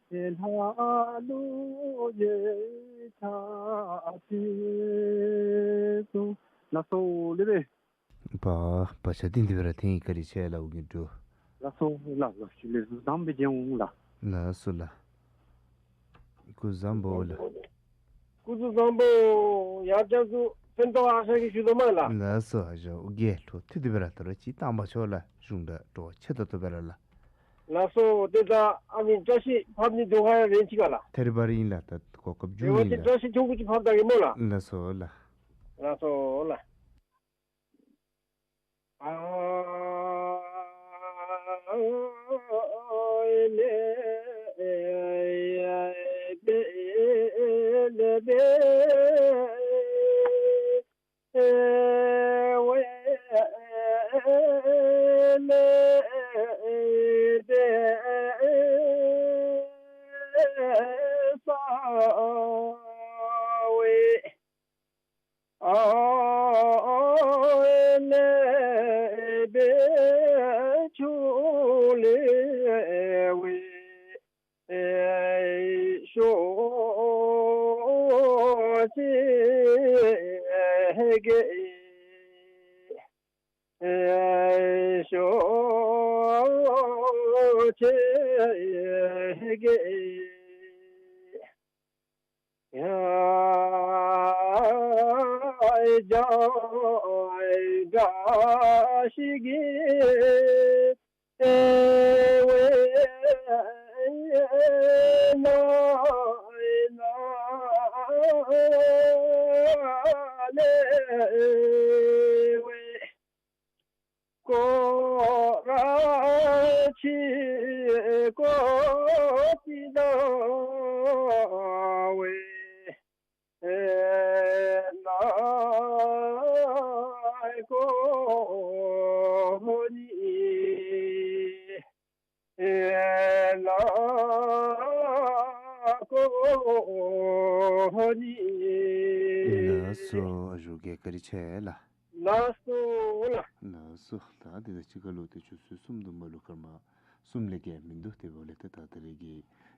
ཡི། ལྷ་ཀླུ་ཡོན་ཆབ་ཕུན་སུམ། ལགས་སོ་ལེགས་པས། བ་བ་ཆ་ཏིང་འདི་བེ་ར་ཐེངས་ཀ་རི་ཆེ་ལ་འུ་གི་འགྲོ། ལགས་སོ་ལགས། ལགས་སོ་ལགས། ཟམ་པའི་རྒྱལ་འོང་ལགས། ལགས་སོ་ལགས། སྐུ་གཟུགས་བཟང་པོ་ལགས། སྐུ་གཟུགས་བཟང་པོ། ཡར་རྒྱ་གཟུགས་ཕན་ཐོགས་ཨ་ཞང་གིས་ཞུ་དོ་མ་ལགས། ལགས་སོ་ཨ་ཞང་འུ་གི་ལྷོ་ཐུ་འདི་བེ་ར་ད་རོ་ཅིག་བཏང་པ་ཆོག་ལགས། གཞུང་འདྲ་འགྲོ་ཆེ་ཏོག་ཏོ་བེ་ར་ལགས། ལགས་སོ། ཏེ་ད་ཨ་མི་བཀྲ་ཤིས་ཕབ་ནི་དུང་ཁ་ཡང་རེན་ཅིག་ག་ལགས། ཐེ་རི་བ་རི་ཨིན་ལགས། ད་གོ་སྐབས་རེ་བ་ཅིན་རྒྱུ་ཨིན་ལགས། བཀྲ་ཤིས་ཆུང་ཀུ་ཅིག་ཕབ་ད་གེ་སྨོ་ལགས། ལགས་སོ་ལགས། ལགས་སོ་ལགས། ཨ་ལེ་བེ་ཆུ་ལེ་ཝེ། ཤོ་ཅེ་གེ། ཤོ་ཅེ་གེ། ཡ་ཡ་བཀྲ་ཤིས་ཀྱི་ཨེ་ཝེ་ན་ན་ལེ་ཝེ། སྐོར་ར་ཅིག་སྐོར་ཅིག་ད་ཝེ་ཨེ་ན་སྐོར་ནི་ཨེ་ན་སྐོར་ནི། ལགས་སོ་ཨ་ཞང་གིས་བཀའ་དྲིན་ཆེ་ལགས། ལགས་སོ་ལགས། ལགས་སོ། ད་དེ་དང་གཅིག་ཁར་ལུ་ཏེ་ཆུ་ཚོད་གསུམ་དུམ་ལུ་སྐར་མ་གསུམ་ལས་བརྒལ་མིན་འདུག། དེ་འབདཝ་ལས་ཏེ་ད་ད་རེས་ཀྱི་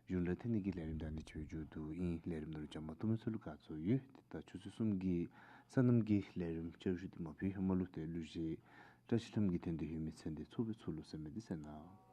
གཞུང་སྒྲ་འཐེན་ནི་གི་ལས་རིམ་ད་ཨ་ནི་ཅིག་སྦེ་མཇུག་བསྡུཝ་ཨིན། ལས་རིམ་ནང་ལུ་བཅའ་མར་གཏོགས་མི་ཚུ་ལུ་དགའ་ཚོར་ཡོད། ཏེ་ད་ཆུ་ཚོད་གསུམ་གྱི་སོ་ནམ་གྱི་ལས་རིམ་བསྐྱར་ཞུ་འདི་མ་ཕུལ་ཧེ་མ་ལུ་ཏེ་གླུ་གཞས་བཀྲ་ཤིས་ལྷམོ་གིས་འཐེན་ཏེ་ཡོད་མི་ཚན་འདི་ཚུ་སྦེ་ཚུར་ལུ་གསན་མི་འདི་གསན་གནང་།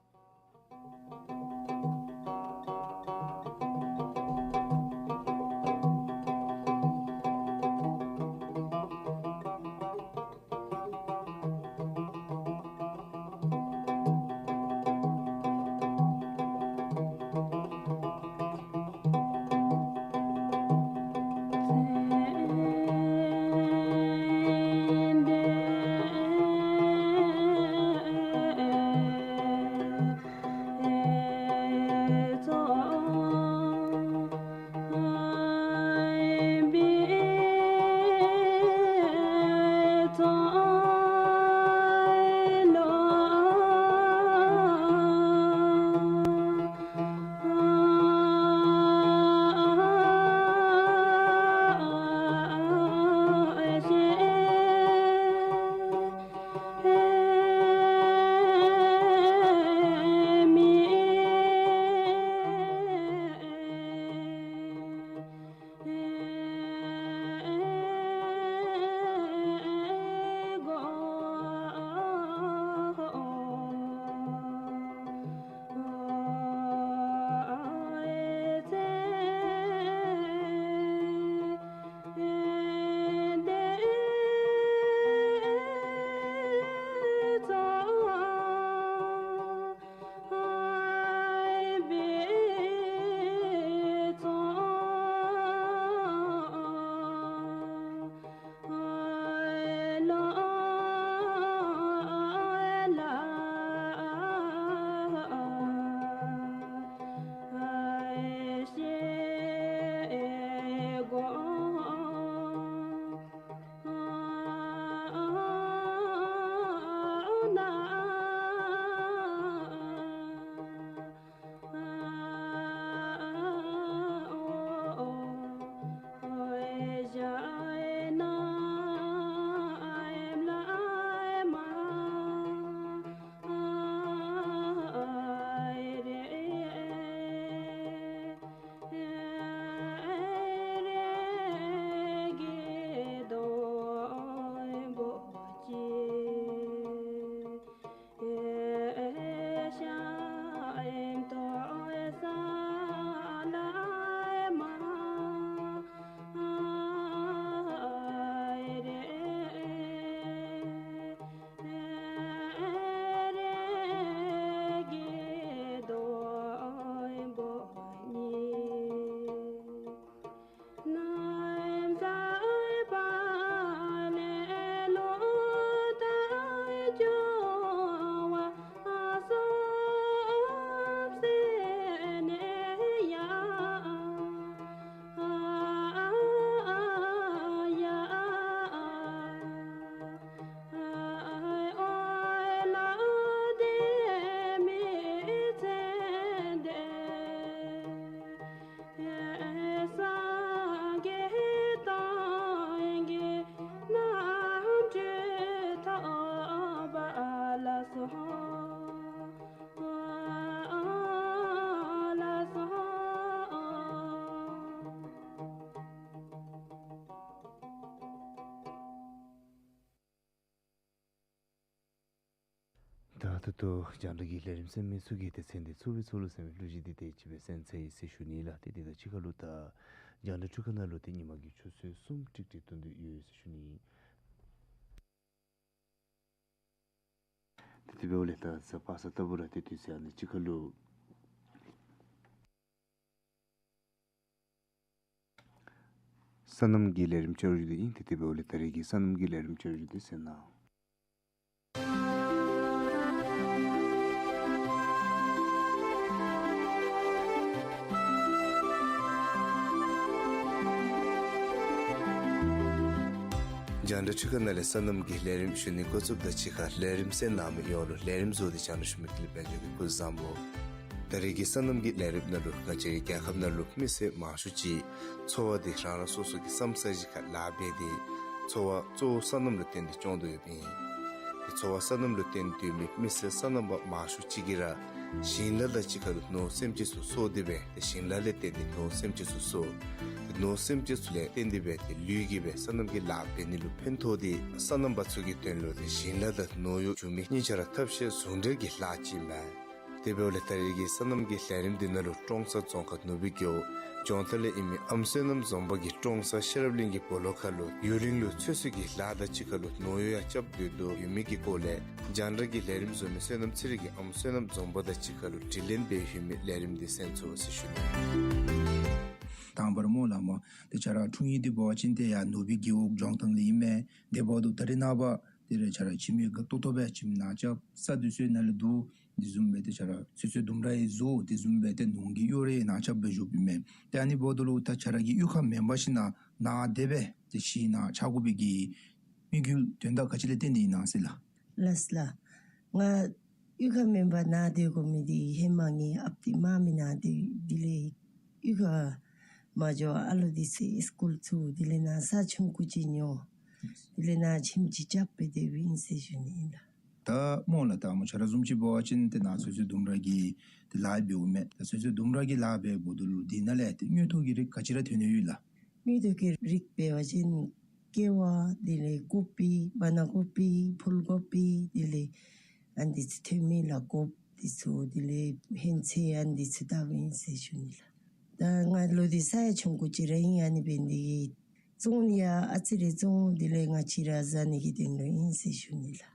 ད་ལྟོ་རྒྱང་བསྒྲགས་ཀྱི་ལས་རིམ་གསན་མི་ཚུ་གིས་ཏེ་མཚན་དེ་ཚུགས་པའི་ཚུལ་ལུ་གསན་མི་གླུ་གཞས་འདི་ཏེ་ཅིག་སྦེ་གསན་ཚར་ཡི་ཟེར་ཞུ་ནི་ལགས། ཏེ་དེ་དང་གཅིག་ཁར་ལུ་ད་རྒྱང་བསྒྲགས་འཕྲུལ་ཁང་ནང་ལུ་ཏེ་ཉིན་མ་གི་ཆུ་ཚོད་གསུམ་ཀྲིག་ཀྲི་ཐོན་དོ་ཡོད་ཟེར་ཞུ་ནི། ཏེ་དེ་འབདཝ་ལས་ད་གཟའ་པ་སངས་ལྟ་བུ་ར་ཏེ་དུས་ཚོད་ཨ་ནི་གཅིག་ཁར་ལུ་སོ་ནམ་གྱི་ལས་རིམ་བསྐྱར་ཞུ་འདི་ཨིན། ཏེ་དེ་འབདཝ་ལས་ད་རེས་ཀྱི་སོ་ནམ་གྱི་ལས་རིམ་བསྐྱར་ཞུ་འདི་གསན་གནང་། རྒྱང་བསྒྲགས་འཕྲུལ་ཁང་ནང་ལས་སོ་ནམ་གྱི་ལས་རིམ་ཞུ་ནི་འགོ་བཙུགསཔ་དང་གཅིག་ཁར་ལས་རིམ་གསན་གནང་མི་ཡོངས་ལུ་ལས་རིམ་གཟིགས་ཏེ་རྒྱང་བསྒྲགས་ཞུ་མི་ཀུན་ལེགས་དཔལ་འབྱོར་གྱིས་སྐུ་གཟུགས་བཟང་པོ། ད་རེས་ཀྱི་སོ་ནམ་གྱི་ལས་རིམ་ནང་ལུ་ང་བཅས་རའི་རྒྱལ་ཁབ་ནང་ལུ་མི་སེར་མང་ཤོས་ཅིག་འཚོ་བ་འདི་རང་རང་སོ་སོ་གི་བསམ་ས་གཞི་ཁར་ལཱ་འབད་དེ་འཚོ་བ་གཙོ་བོ་སོ་ནམ་ལུ་བརྟེན་ཏེ་སྐྱོང་དོ་ཡོདཔ་ཨིན། ཏེ་འཚོ་བ་སོ་ནམ་ལུ་བརྟེན་ཏེ་ཡོད་མི་མི་སེར་སོ་ནམ་པ་མང་ཤོས་ཅིག་གིས་ར་ཞིང་ལཱ་དང་གཅིག་ཁར་ལུ་ནོར་སེམས་ཅན་ཚུ་གསོ་སྟེ་སྦེ་ཏེ་ཞིང་ལཱ་ལས་བརྟེན་ཏེ་ནོར་སེམས་ཅན་ཚུ་གསོ། ཏེ་ནོར་སེམས་ཅན་ཚུ་ལས་བརྟེན་ཏེ་སྦེ་ཏེ་ལུས་ཀྱིས་སྦེ་སོ་ནམ་གྱི་ལཱ་འབད་ནི་ལུ་ཕན་ཐོགས་ཏེ་སོ་ནམ་པ་ཚུ་གི་དོན་ལུ་ཏེ་ཞིང་ལཱ་དང་ནོར་གཡོག་བྱུང་མི་གཉིས་ཆ་ར་ཐབས་ཤེས་ཟུང་འབྲེལ་གྱི་ལཱ་ཅིག་མས། དེ་འབདཝ་ལས་ད་རེས་ཀྱི་སོ་ནམ་གྱི་ལས་རིམ་འདི་ནང་ལུ་ཀྲོང་གསར་རྫོང་ཁག་ནུ་སྦིས་རྒེད་འོག་ལྗོངས་མཐའ་ལས་ཨིན་མི་ཨམ་སོ་ནམ་རྫོང་པ་གིས་ཀྲོང་གསར་ཤེས་རབ་གླིང་གི་སྦོ་ལོགས་ཁར་ལུ་ཡུན་རིང་ལུ་ཚོད་བསྲེ་གི་ལཱ་དང་གཅིག་ཁར་ལུ་ནོར་གཡོག་ཡང་རྐྱབ་སྡོད་དོ་ཡོད་མི་གི་སྐོར་ལས་རྒྱང་བསྒྲགས་ཀྱི་ལས་རིམ་གཟིགས་མི་བསོད་ནམས་ཚེ་རིང་གིས་ཨམ་སོ་ནམ་རྫོང་པ་དང་གཅིག་ཁར་ལུ་དྲི་ལན་འབད་ཡོད་མི་ལས་རིམ་འདི་གསན་ཚུགས་ཟེར་ཞུ་ནི། དང་པ་ར་སྨོ་ལགས་སྨོ། ཏེ་ཁྱོད་ར་འཁྲུངས་ཡུལ་འདི་འབད་བ་ཅིན་ཏེ་ཡར་ནུ་སྦིས་རྒེད་འོག་ལྗོངས་མཐའ་ལས་ཨིན་མས། དེ་འབདཝ་ད་ད་རེས་ནངས་པ་ཏེ་ར་ཁྱོད་ར་ཁྱིམ་ཡང་དགའ་ཏོག་ཏོ་སྦེ་ཁྱིམ་ནང་རྐྱབ་ས་འདི་ཚུ་ནཱ་ལུ་འདུག། དེ་བཟུམ་སྦེ་ཏེ་ཁྱོད་ར་ཚོད་བསྲེ་ལྡུམ་ར་ཡང་བཟོ། དེ་བཟུམ་སྦེ་ཏེ་ནོར་གྱི་གཡོག་རེ་ནཱ་རྐྱབ་སྦེ་བཞུགསཔ་ཨིན་མས། ཏེ་ཨ་ནི་འབདཝ་ད་ལུ་ད་ཁྱོད་ར་གི་གཡུས་ཁར་མེན་པར་ཞིན་ན་ནཱ་དེ་སྦེ་ཏེ་ཞིང་ནང་ཆགས་དགོ་པའི་གི་དམིགས་ཡུལ་དོན་དག་ག་ཅི་ལས་བརྟེན་ཏེ་ཨིན་ན་ཟེར་ལགས། ལགས་ལགས། ང་གཡུས་ཁར་མེན་པར་ནཱ་སྡོད་དགོ་མི་འདི་ཧེ་མ་ངེའི་ཨཔ་འདི་མ་མི་ནང་སྡོད་དེ་ལས་གཡུས་ཁར་མ་འགྱོ། ཨ་ལོ་འདི་ཚུ་སི་ཀུལ་ཚུ་དེ་ལས་ནཱ་ས་ཆུང་ཀུ་ཅིག་ཉོ། དེ་ལས་ནཱ་ཁྱིམ་ཅིག་རྐྱབ་སྦེ་སྡོདཔ་ཨིན་ཟེར་ཞུ་ནི་ཨིན་ལགས། ད་སྨོ་ལགས་ད་སྨོ་ཁྱོད་ར་བཟུམ་ཅིག་འབད་བ་ཅིན་ཏེ་ནཱ་ཚོད་བསྲེ་ལྡུམ་ར་གི་ཏེ་ལཱ་འབདཝ་མས། ད་ཚོད་བསྲེ་ལྡུམ་ར་གི་ལཱ་འབད་འབདཝ་ད་ལུ་འདི་ནང་ལས་ཏེ་དངུལ་ཐོག་གི་རིགས་ག་ཅི་ར་ཐོན་ནི་ཡོད་ལགས། དངུལ་ཐོག་གི་རིགས་འབད་བ་ཅིན་ཀེ་བ་དེ་ལས་ཀོ་པི་བ་ན་ཀོ་པི་ཕུལ་ཀོ་པི་དེ་ལས་ཨ་ནི་འདི་ཚུ་ཐོན་མས་ལགས། གོགཔ་འདི་ཚུ་དེ་ལས་ཧོན་ཚོད་ཨ་ནི་འདི་ཚུ་བཏབ་ཨིན་ཟེར་ཞུ་ནི་ལགས། ད་ང་ལུ་འདི་ས་ཡང་ཆུང་ཀུ་ཅིག་ར་ཨིན། ཨ་ནི་འབད་ནི་འདི་གིས་བཙོང་ནི་ཡང་ཨ་ཙི་རེ་བཙོང་། དེ་ལས་ང་བཅས་ར་བཟའ་ནི་གི་དོན་ལུ་ཨིན་ཟེར་ཞུ་ནི་ལགས།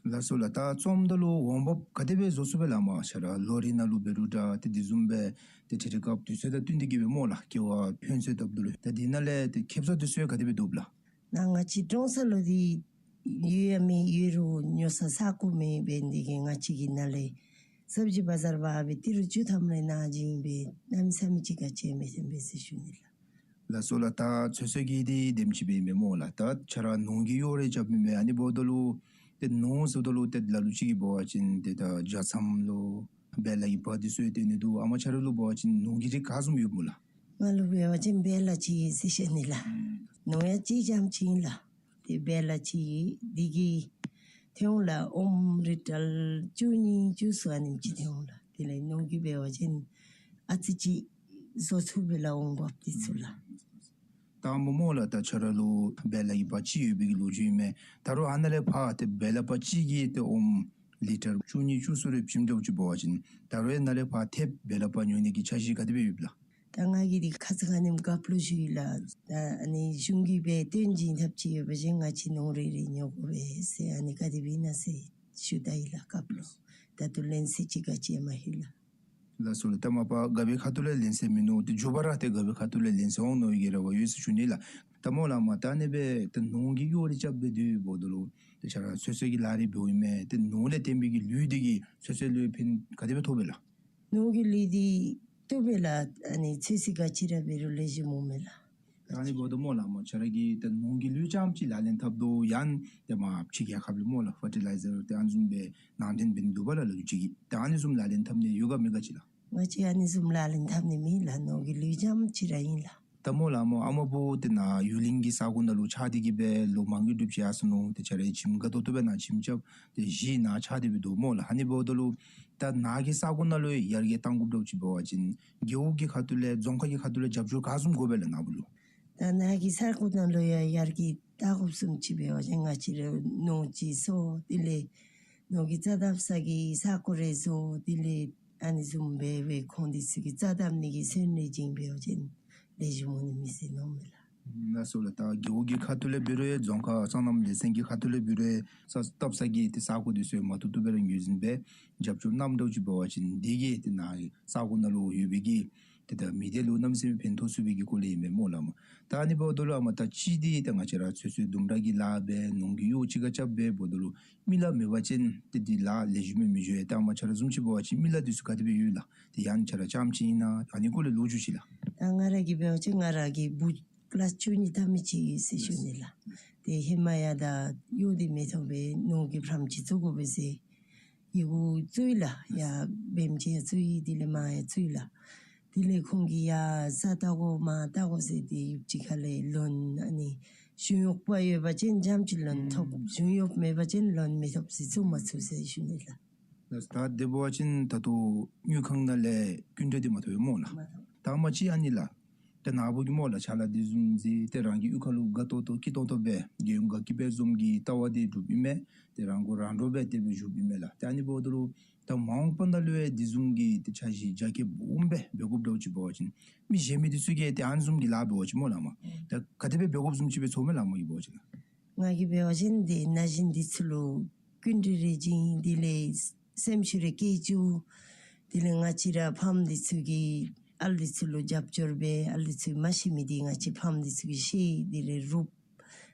ལགས་སོ་ལགས། ད་བཙོངམ་ད་ལུ་འོང་འབབ་ག་དེ་སྦེ་བཟོ་ཚུགས་པས་ལགས་སྨོ། ཁྱོད་ར་ལོ་རེ་ནང་ལུ་འབད་རུང་འདྲ་ཏེ་དེ་བཟུམ་སྦེ་ཏེ་ཏེ་རེ་སྐབས་དུས་ཚོད་དང་བསྟུན་ཏེ་གིས་སྦེ་སྨོ་ལགས་ཀེ་བ་ཧོན་ཚོད་བཏབ་ད་ལུ་ད་འདི་ནང་ལས་ཏེ་ཁེབ་ས་འདི་ཚུ་ག་དེ་སྦེ་བཏུབ་ལགས། ནཱ་ང་བཅས་ཀྲོང་གསར་ལུ་འདི་ཡོད་ཡང་མེད། ཡོད་རུང་ཉོ་ས་ས་ཁོངས་མེད། འབད་ནི་འདི་གིས་ང་བཅས་ཀྱིས་ནཱ་ལས་སབ་ཇི་བ་ཛར་འབག་སྦེ་ཏི་རུ་བཅུ་ཐམ་རེ་ནང་བྱིན་སྦེ་གནམ་མེད་ས་མེད་ཅིག་ག་ཅི་མེད་ཟེར་སྦེ་ཟེར་ཞུ་ནི་ལགས། ལགས་སོ་ལགས། ད་ཚོད་བསྲེ་གི་འདི་དེམ་ཅིག་སྦེ་ཨིན་པས་སྨོ་ལགས། ད་ཁྱོད་ར་ནོར་གྱི་གཡོག་རེ་རྐྱབ་ཨིན་པས། ཨ་ནི་འབདཝ་ད་ལུ་ཏེ་ནོར་ཟེརཝ་ད་ལུ་ཏེ་ལ་ལུ་ཅིག་གིས་འབད་བ་ཅིན་ཏེ་ད་ཇ་མཚམས་ལོ་བེ་ལ་གི་བ་འདི་ཚུ་ཡང་སྟོན་ནི་འདུག། ཨ་མ་ཁྱོད་ར་ལུ་འབད་བ་ཅིན་ནོར་གྱི་རིགས་ག་བཟུམ་ཡོདཔ་སྨོ་ལགས། ང་ལུ་འབད་བ་ཅིན་བེ་ལ་ཅིག་ཟེར་ཞུ་ནི་ལགས། ནོར་ཡང་གཅིག་རྐྱངམ་ཅིག་ཨིན་ལགས། ཏེ་བེ་ལ་ཅིག་འདི་གིས་ཐོན་འོང་ལགས། ཨོམ་རི་ཊལ་བཅུ་གཉིས་བཅུ་གསུམ་ཨ་ནེམ་ཅིག་ཐོན་འོང་ལགས། དེ་ལས་ནོར་གྱི་འབད་བ་ཅིན་ཨ་ཙི་ཅིག་བཟོ་ཚུགས་པས་ལགས་འོང་འབབ་འདི་ཚུ་ལགས། ད་སྨོ་སྨོ་ལགས། ད་ཁྱོད་ར་ལུ་བེ་ལ་གི་བ་གཅིག་ཡོད་པའི་གི་ལོ་རྒྱུས་ཨིན་མས། ད་རུང་ཨ་ནཱ་ལས་ཕར་ཏེ་བེ་ལ་བ་གཅིག་གིས་ཏེ་ཨོམ་ལི་ཊར་བཅུ་གཉིས་བཅུ་གསུམ་རེ་བྱིནམ་འདྲཝ་ཅིག་འབད་བ་ཅིན་ད་རུང་ཡང་ནཱ་ལས་ཕར་ཐེབས་བེ་ལ་བ་ཉོ་ནི་གི་འཆར་གཞི་ག་དེ་སྦེ་ཡོདཔ་ལགས། ད་ང་གིས་འདི་ཁ་ཙ་ཁ་ཉིནམ་རྒཔོ་ལུ་ཞུ་ཡི་ལགས། ད་ཨ་ནི་གཞུང་གིས་སྦེ་སྟོན་བྱིན་ཐབས་ཅིག་ཡོད་པ་ཅིན་ང་བཅས་ནོར་རེ་རེ་ཉོ་དགོ་པས་ཟེར། ཨ་ནི་ག་དེ་སྦེ་ཨིན་ན་ཟེར་ཞུ་ད་ཡི་ལགས་རྒཔོ་ལུ། ད་ལྟོ་ལན་གསལ་ཅིག་ག་ཅི་ཡང་མ་ལྷོད་ལགས། ལགས་སོ་ལགས། ད་མ་པ་རྒཔོའི་ཁ་ཐུག་ལས་ལན་གསལ་མིན་ནུག། ཏེ་མགྱོགས་པ་ར་ཏེ་རྒཔོའི་ཁ་ཐུག་ལས་ལན་གསལ་འོང་ནི་གི་རེ་བ་ཡོད་ཟེར་ཞུ་ནི་ལགས། ད་སྨོ་ལགས་སྨོ། ད་ཨ་ནི་སྦེ་ཏེ་ནོར་གྱི་གཡོག་རེ་རྐྱབ་སྦེ་སྡོད་འབདཝ་ད་ལུ་ཏེ་ཁྱོད་ར་ཚོད་བསྲེ་གི་ལཱ་རེ་འབདཝ་ཨིན་མས། ཏེ་ནོར་ལས་བརྟེན་པའི་གི་ལུད་འདི་གིས་ཚོད་བསྲེ་ལུ་ཕན་ག་དེ་སྦེ་ཐོགས་པས་ལགས། ནོར་གྱི་ལུད་འདི་བཏུབ་པས་ལགས། ཨ་ནི་ཚོད་བསྲེ་ག་ཅི་ར་འབད་རུང་ལེགས་ཤོམ་འོང་མས་ལགས། ད་ཨ་ནི་འབདཝ་ད་སྨོ་ལགས་སྨོ། ཁྱོད་ར་གིས་ད་ནོར་གྱི་ལུད་རྐྱངམ་ཅིག་ལག་ལེན་འཐབ་དོ་ཡང་ཏེ་མ་ཕྱི་རྒྱལ་ཁབ་ལས་སྨོ་ལགས་ཕར་ཊི་ལའི་ཛར་ཏེ་ཨ་ནི་བཟུམ་སྦེ་ནང་འདྲེན་འབད་ནི་འདུག་པ་ལགས་ལུ་ཅིག་གིས། ད་ཨ་ནི་བཟུམ་ལག་ལེན་འཐབ་ནི་ཡོད་ག་མེད་ག་ཅིག་ལགས། ང་བཅས་ཨ་ནི་བཟུམ་ལག་ལེན་འཐབ་ནི་མེད་ལགས། ནོར་གྱི་ལུད་རྐྱངམ་ཅིག་ར་ཨིན་ལགས། ད་སྨོ་ལགས་སྨོ། ཨ་མ་བུ་ཏེ་ནཱ་ཡུལ་གླིང་གི་ས་གོ་ནང་ལུ་ཆགས་ཏེ་གིས་སྦེ་ལོ་མང་རྒྱུ་འགྱོ་ཅི་ཡར་སོ་ནུག། ཏེ་ཁྱོད་ར་ཁྱིམ་དགའ་ཏོག་ཏོ་སྦེ་ནཱ་ཁྱིམ་རྐྱབ་སྟེ་གཞིས་ནཱ་ཆགས་ཏེ་སྦེ་འདུག་སྨོ་ལགས། ཨ་ནི་འབདཝ་ད་ལུ་ད་ནཱ་གི་ས་གོ་ནང་ལུ་ཡར་རྒྱས་གཏང་དགོཔ་འདྲཝ་ཅིག་འབད་བ་ཅིན་རྒེད་འོག་གི་ཁ་ཐུག་ལས་རྫོང་ཁག་གི་ཁ་ཐུག་ལས་རྒྱབ་སྐྱོར་ག་བཟུམ་དགོ་པས་ལགས་ནཱ་བུ་ལུ། ད་ནཱ་གི་ས་གོ་ནང་ལུ་ཡང་ཡར་རྒྱས་གཏང་དགོཔ་བཟུམ་ཅིག་འབད་བ་ཅིན་ང་བཅས་ར་ནོར་ཅིག་གསོག་དེ་ལས་ ནོར་གྱི་རྩ་བཏབ་ས་གི་ས་གོ་རེ་བཟོ། དེ་ལས་ཨ་ནི་བཟུམ་སྦེ་སྦེ་ཁོང་འདི་ཚུ་གི་རྩ་བཏབ་ནི་གི་སོན་རེ་བྱིན་འབད་བ་ཅིན་ལེགས་ཤོམ་འོང་ནི་མས་ཟེར་མནོཝ་མས་ལགས། ལགས་སོ་ལགས། ད་རྒེད་འོག་གི་ཁ་ཐུག་ལས་འབད་རུང་སྦྱོང་ཁ་སོ་ནམ་ལས་ཚན་གྱི་ཁ་ཐུག་ལས་འབད་རུང་ས་བཏབ་ས་གི་ཏེ་ས་གོ་འདི་ཚུ་མ་ཐུབ་ཐུབ་སྦེ་ར་ངོས་འཛིན་འབད་རྒྱབ་སྐྱོར་གནངམ་འདྲཝ་ཅིག་འབད་བ་ཅིན་དེ་གིས་ཏེ་ནཱ་ས་གོ་ནང་ལུ་ཡོད་པའི་གི་ཏེ་ད་མི་སྡེ་ལུ་གནམ་མེད་ས་མེད་ཕན་ཐོགས་ཚུགས་པའི་གི་སྐོར་ལས་ཨིན་མས་སྨོ་ལགས་མ། ད་ཨ་ནི་འབདཝ་ད་ལུ་ཨ་མ་ད་ཅི་འདི་ད་ང་བཅས་ར་ཚོད་བསྲེ་ལྡུམ་ར་གི་ལཱ་འབད་ནོར་གྱི་གཡོག་ཅིག་ཁར་རྐྱབ་འབདཝ་ད་ལུ་མི་ལཱ་མེད་པ་ཅིན་ཏེ་འདི་ལཱ་ལེགས་ཤོམ་སྦེ་མི་འགྱོ། ད་ཨ་མ་ཁྱོད་ར་བཟུམ་ཅིག་འབད་བ་ཅིན་མི་ལཱ་འདི་ཚུ་ག་དེ་སྦེ་ཡོད་ལགས། ཏེ་ཡང་ཁྱོད་ར་རྐྱངམ་ཅིག་ཨིན་ན། ཨ་ནི་སྐོར་ལས་ལོ་རྒྱུས་ཅིག་ལགས། ད་ང་ར་གིས་འབད་བ་ཅིན་ང་ར་གི་བུ་ཀི་ལཱསི་བཅུ་གཉིས་ལྟ་མི་ཅིག་ཟེར་ཞུ་ནི་ལགས། ཏེ་ཧེ་མ་ཡང་ད་གཡོག་འདི་མི་ཐོབ་པས། ནོར་གྱི་ཕྲམ་ཅིག་བཙུགས་དགོ་པས་ཟེར་ཡི་གུ་བཙུགས་ཡི་ལགས། ཡར་བེམ་ཅིག་ཡང་བཙུགས་ཡི། དེ་ལས་མར་ཡང་བཙུགས་ཡི་ལགས། དེ་ལས་ཁོང་གིས་ཡར་ས་བལྟ་དགོ་མར་བལྟ་དགོ་ཟེར་ཏེ་ཡུདཔ་ཅིག་ཁ་ལས་ལོན་ཨ་ནི་གཞུང་གཡོགཔ་ཡོད་པ་ཅིན་རྐྱངམ་ཅིག་ལོན་ཐོབ། ཨུམ་གཞུང་གཡོགཔ་མེད་པ་ཅིན་ལོན་མི་ཐོབ་ཟེར་བཙུགས་མ་ཚུགས་ཟེར་ཞུ་ནི་ལགས། ད་དེ་འབད་བ་ཅིན་ད་ལྟོ་དངུལ་ཁང་ནང་ལས་སྐྱིན་འགྲུལ་འདི་མ་ཐོབ་པས་སྨོ་ལགས། མ་ཐོབ། ད་མ་གཞི་ཨ་ནི་ལགས། ཏེ་ནཱ་བུ་གིས་སྨོ་ལགས་ཕྱག་ལཱ་འདི་བཟུམ་མཛད་དེ་རང་གི་གཡུས་ཁ་ལུ་དགའ་ཏོག་ཏོ་སྐྱིད་ཏོང་ཏོ་སྦེ་རྒྱལ་ཡུམ་དགའ་སྐྱིད་སྦེ་བཟུམ་གྱི་ལྟ་བ་འདི་སྒྲུབ་ཨིན་མས། ཏེ་རང་མགོ་རང་འདྲོངས་སྦེ་དེ་སྦེ་བཞུགས་ཨིན་མས་ལགས། ཏེ་ཨ་ནི་འབདཝ་ད་ལུ་ད་མ་འོངས་པ་ནང་ལུ་ཡང་འདི་བཟུམ་གྱི་ཏེ་འཆར་གཞི་རྒྱ་སྐྱེད་སྦོམ་སྦེ་འབད་དགོཔ་འདྲཝ་ཅིག་འབད་བ་ཅིན་མི་གཞན་མི་འདི་ཚུ་གིས་ཏེ་ཨ་ནི་བཟུམ་གྱི་ལཱ་འབད་བ་ཅིན་སྨོ་ལགས་མ། ད་ག་དེ་སྦེ་འབད་དགོཔ་བཟུམ་ཅིག་སྦེ་ཚོརཝ་མས་ལགས་མ་གིས་འབད་བ་ཅིན་ལགས། ང་གིས་འབད་བ་ཅིན་ཏེ་ན་གཞོན་འདི་ཚུ་ལུ་སྐྱིན་འགྲུལ་རེ་བྱིན། དེ་ལས་སེམས་ཤུགས་རེ་བསྐྱེད་བཅུག། དེ་ལས་ང་བཅས་ར་ཕམ་འདི་ཚུ་གིས་ཨ་ལུ་འདི་ཚུ་ལུ་རྒྱབ་སྐྱོར་འབད། ཨ་ལུ་འདི་ཚུ་མ་ཤེས་མི་འདི་ང་བཅས་ཕམ་འདི་ཚུ་གིས་ཤེས། དེ་ལས་རོགས་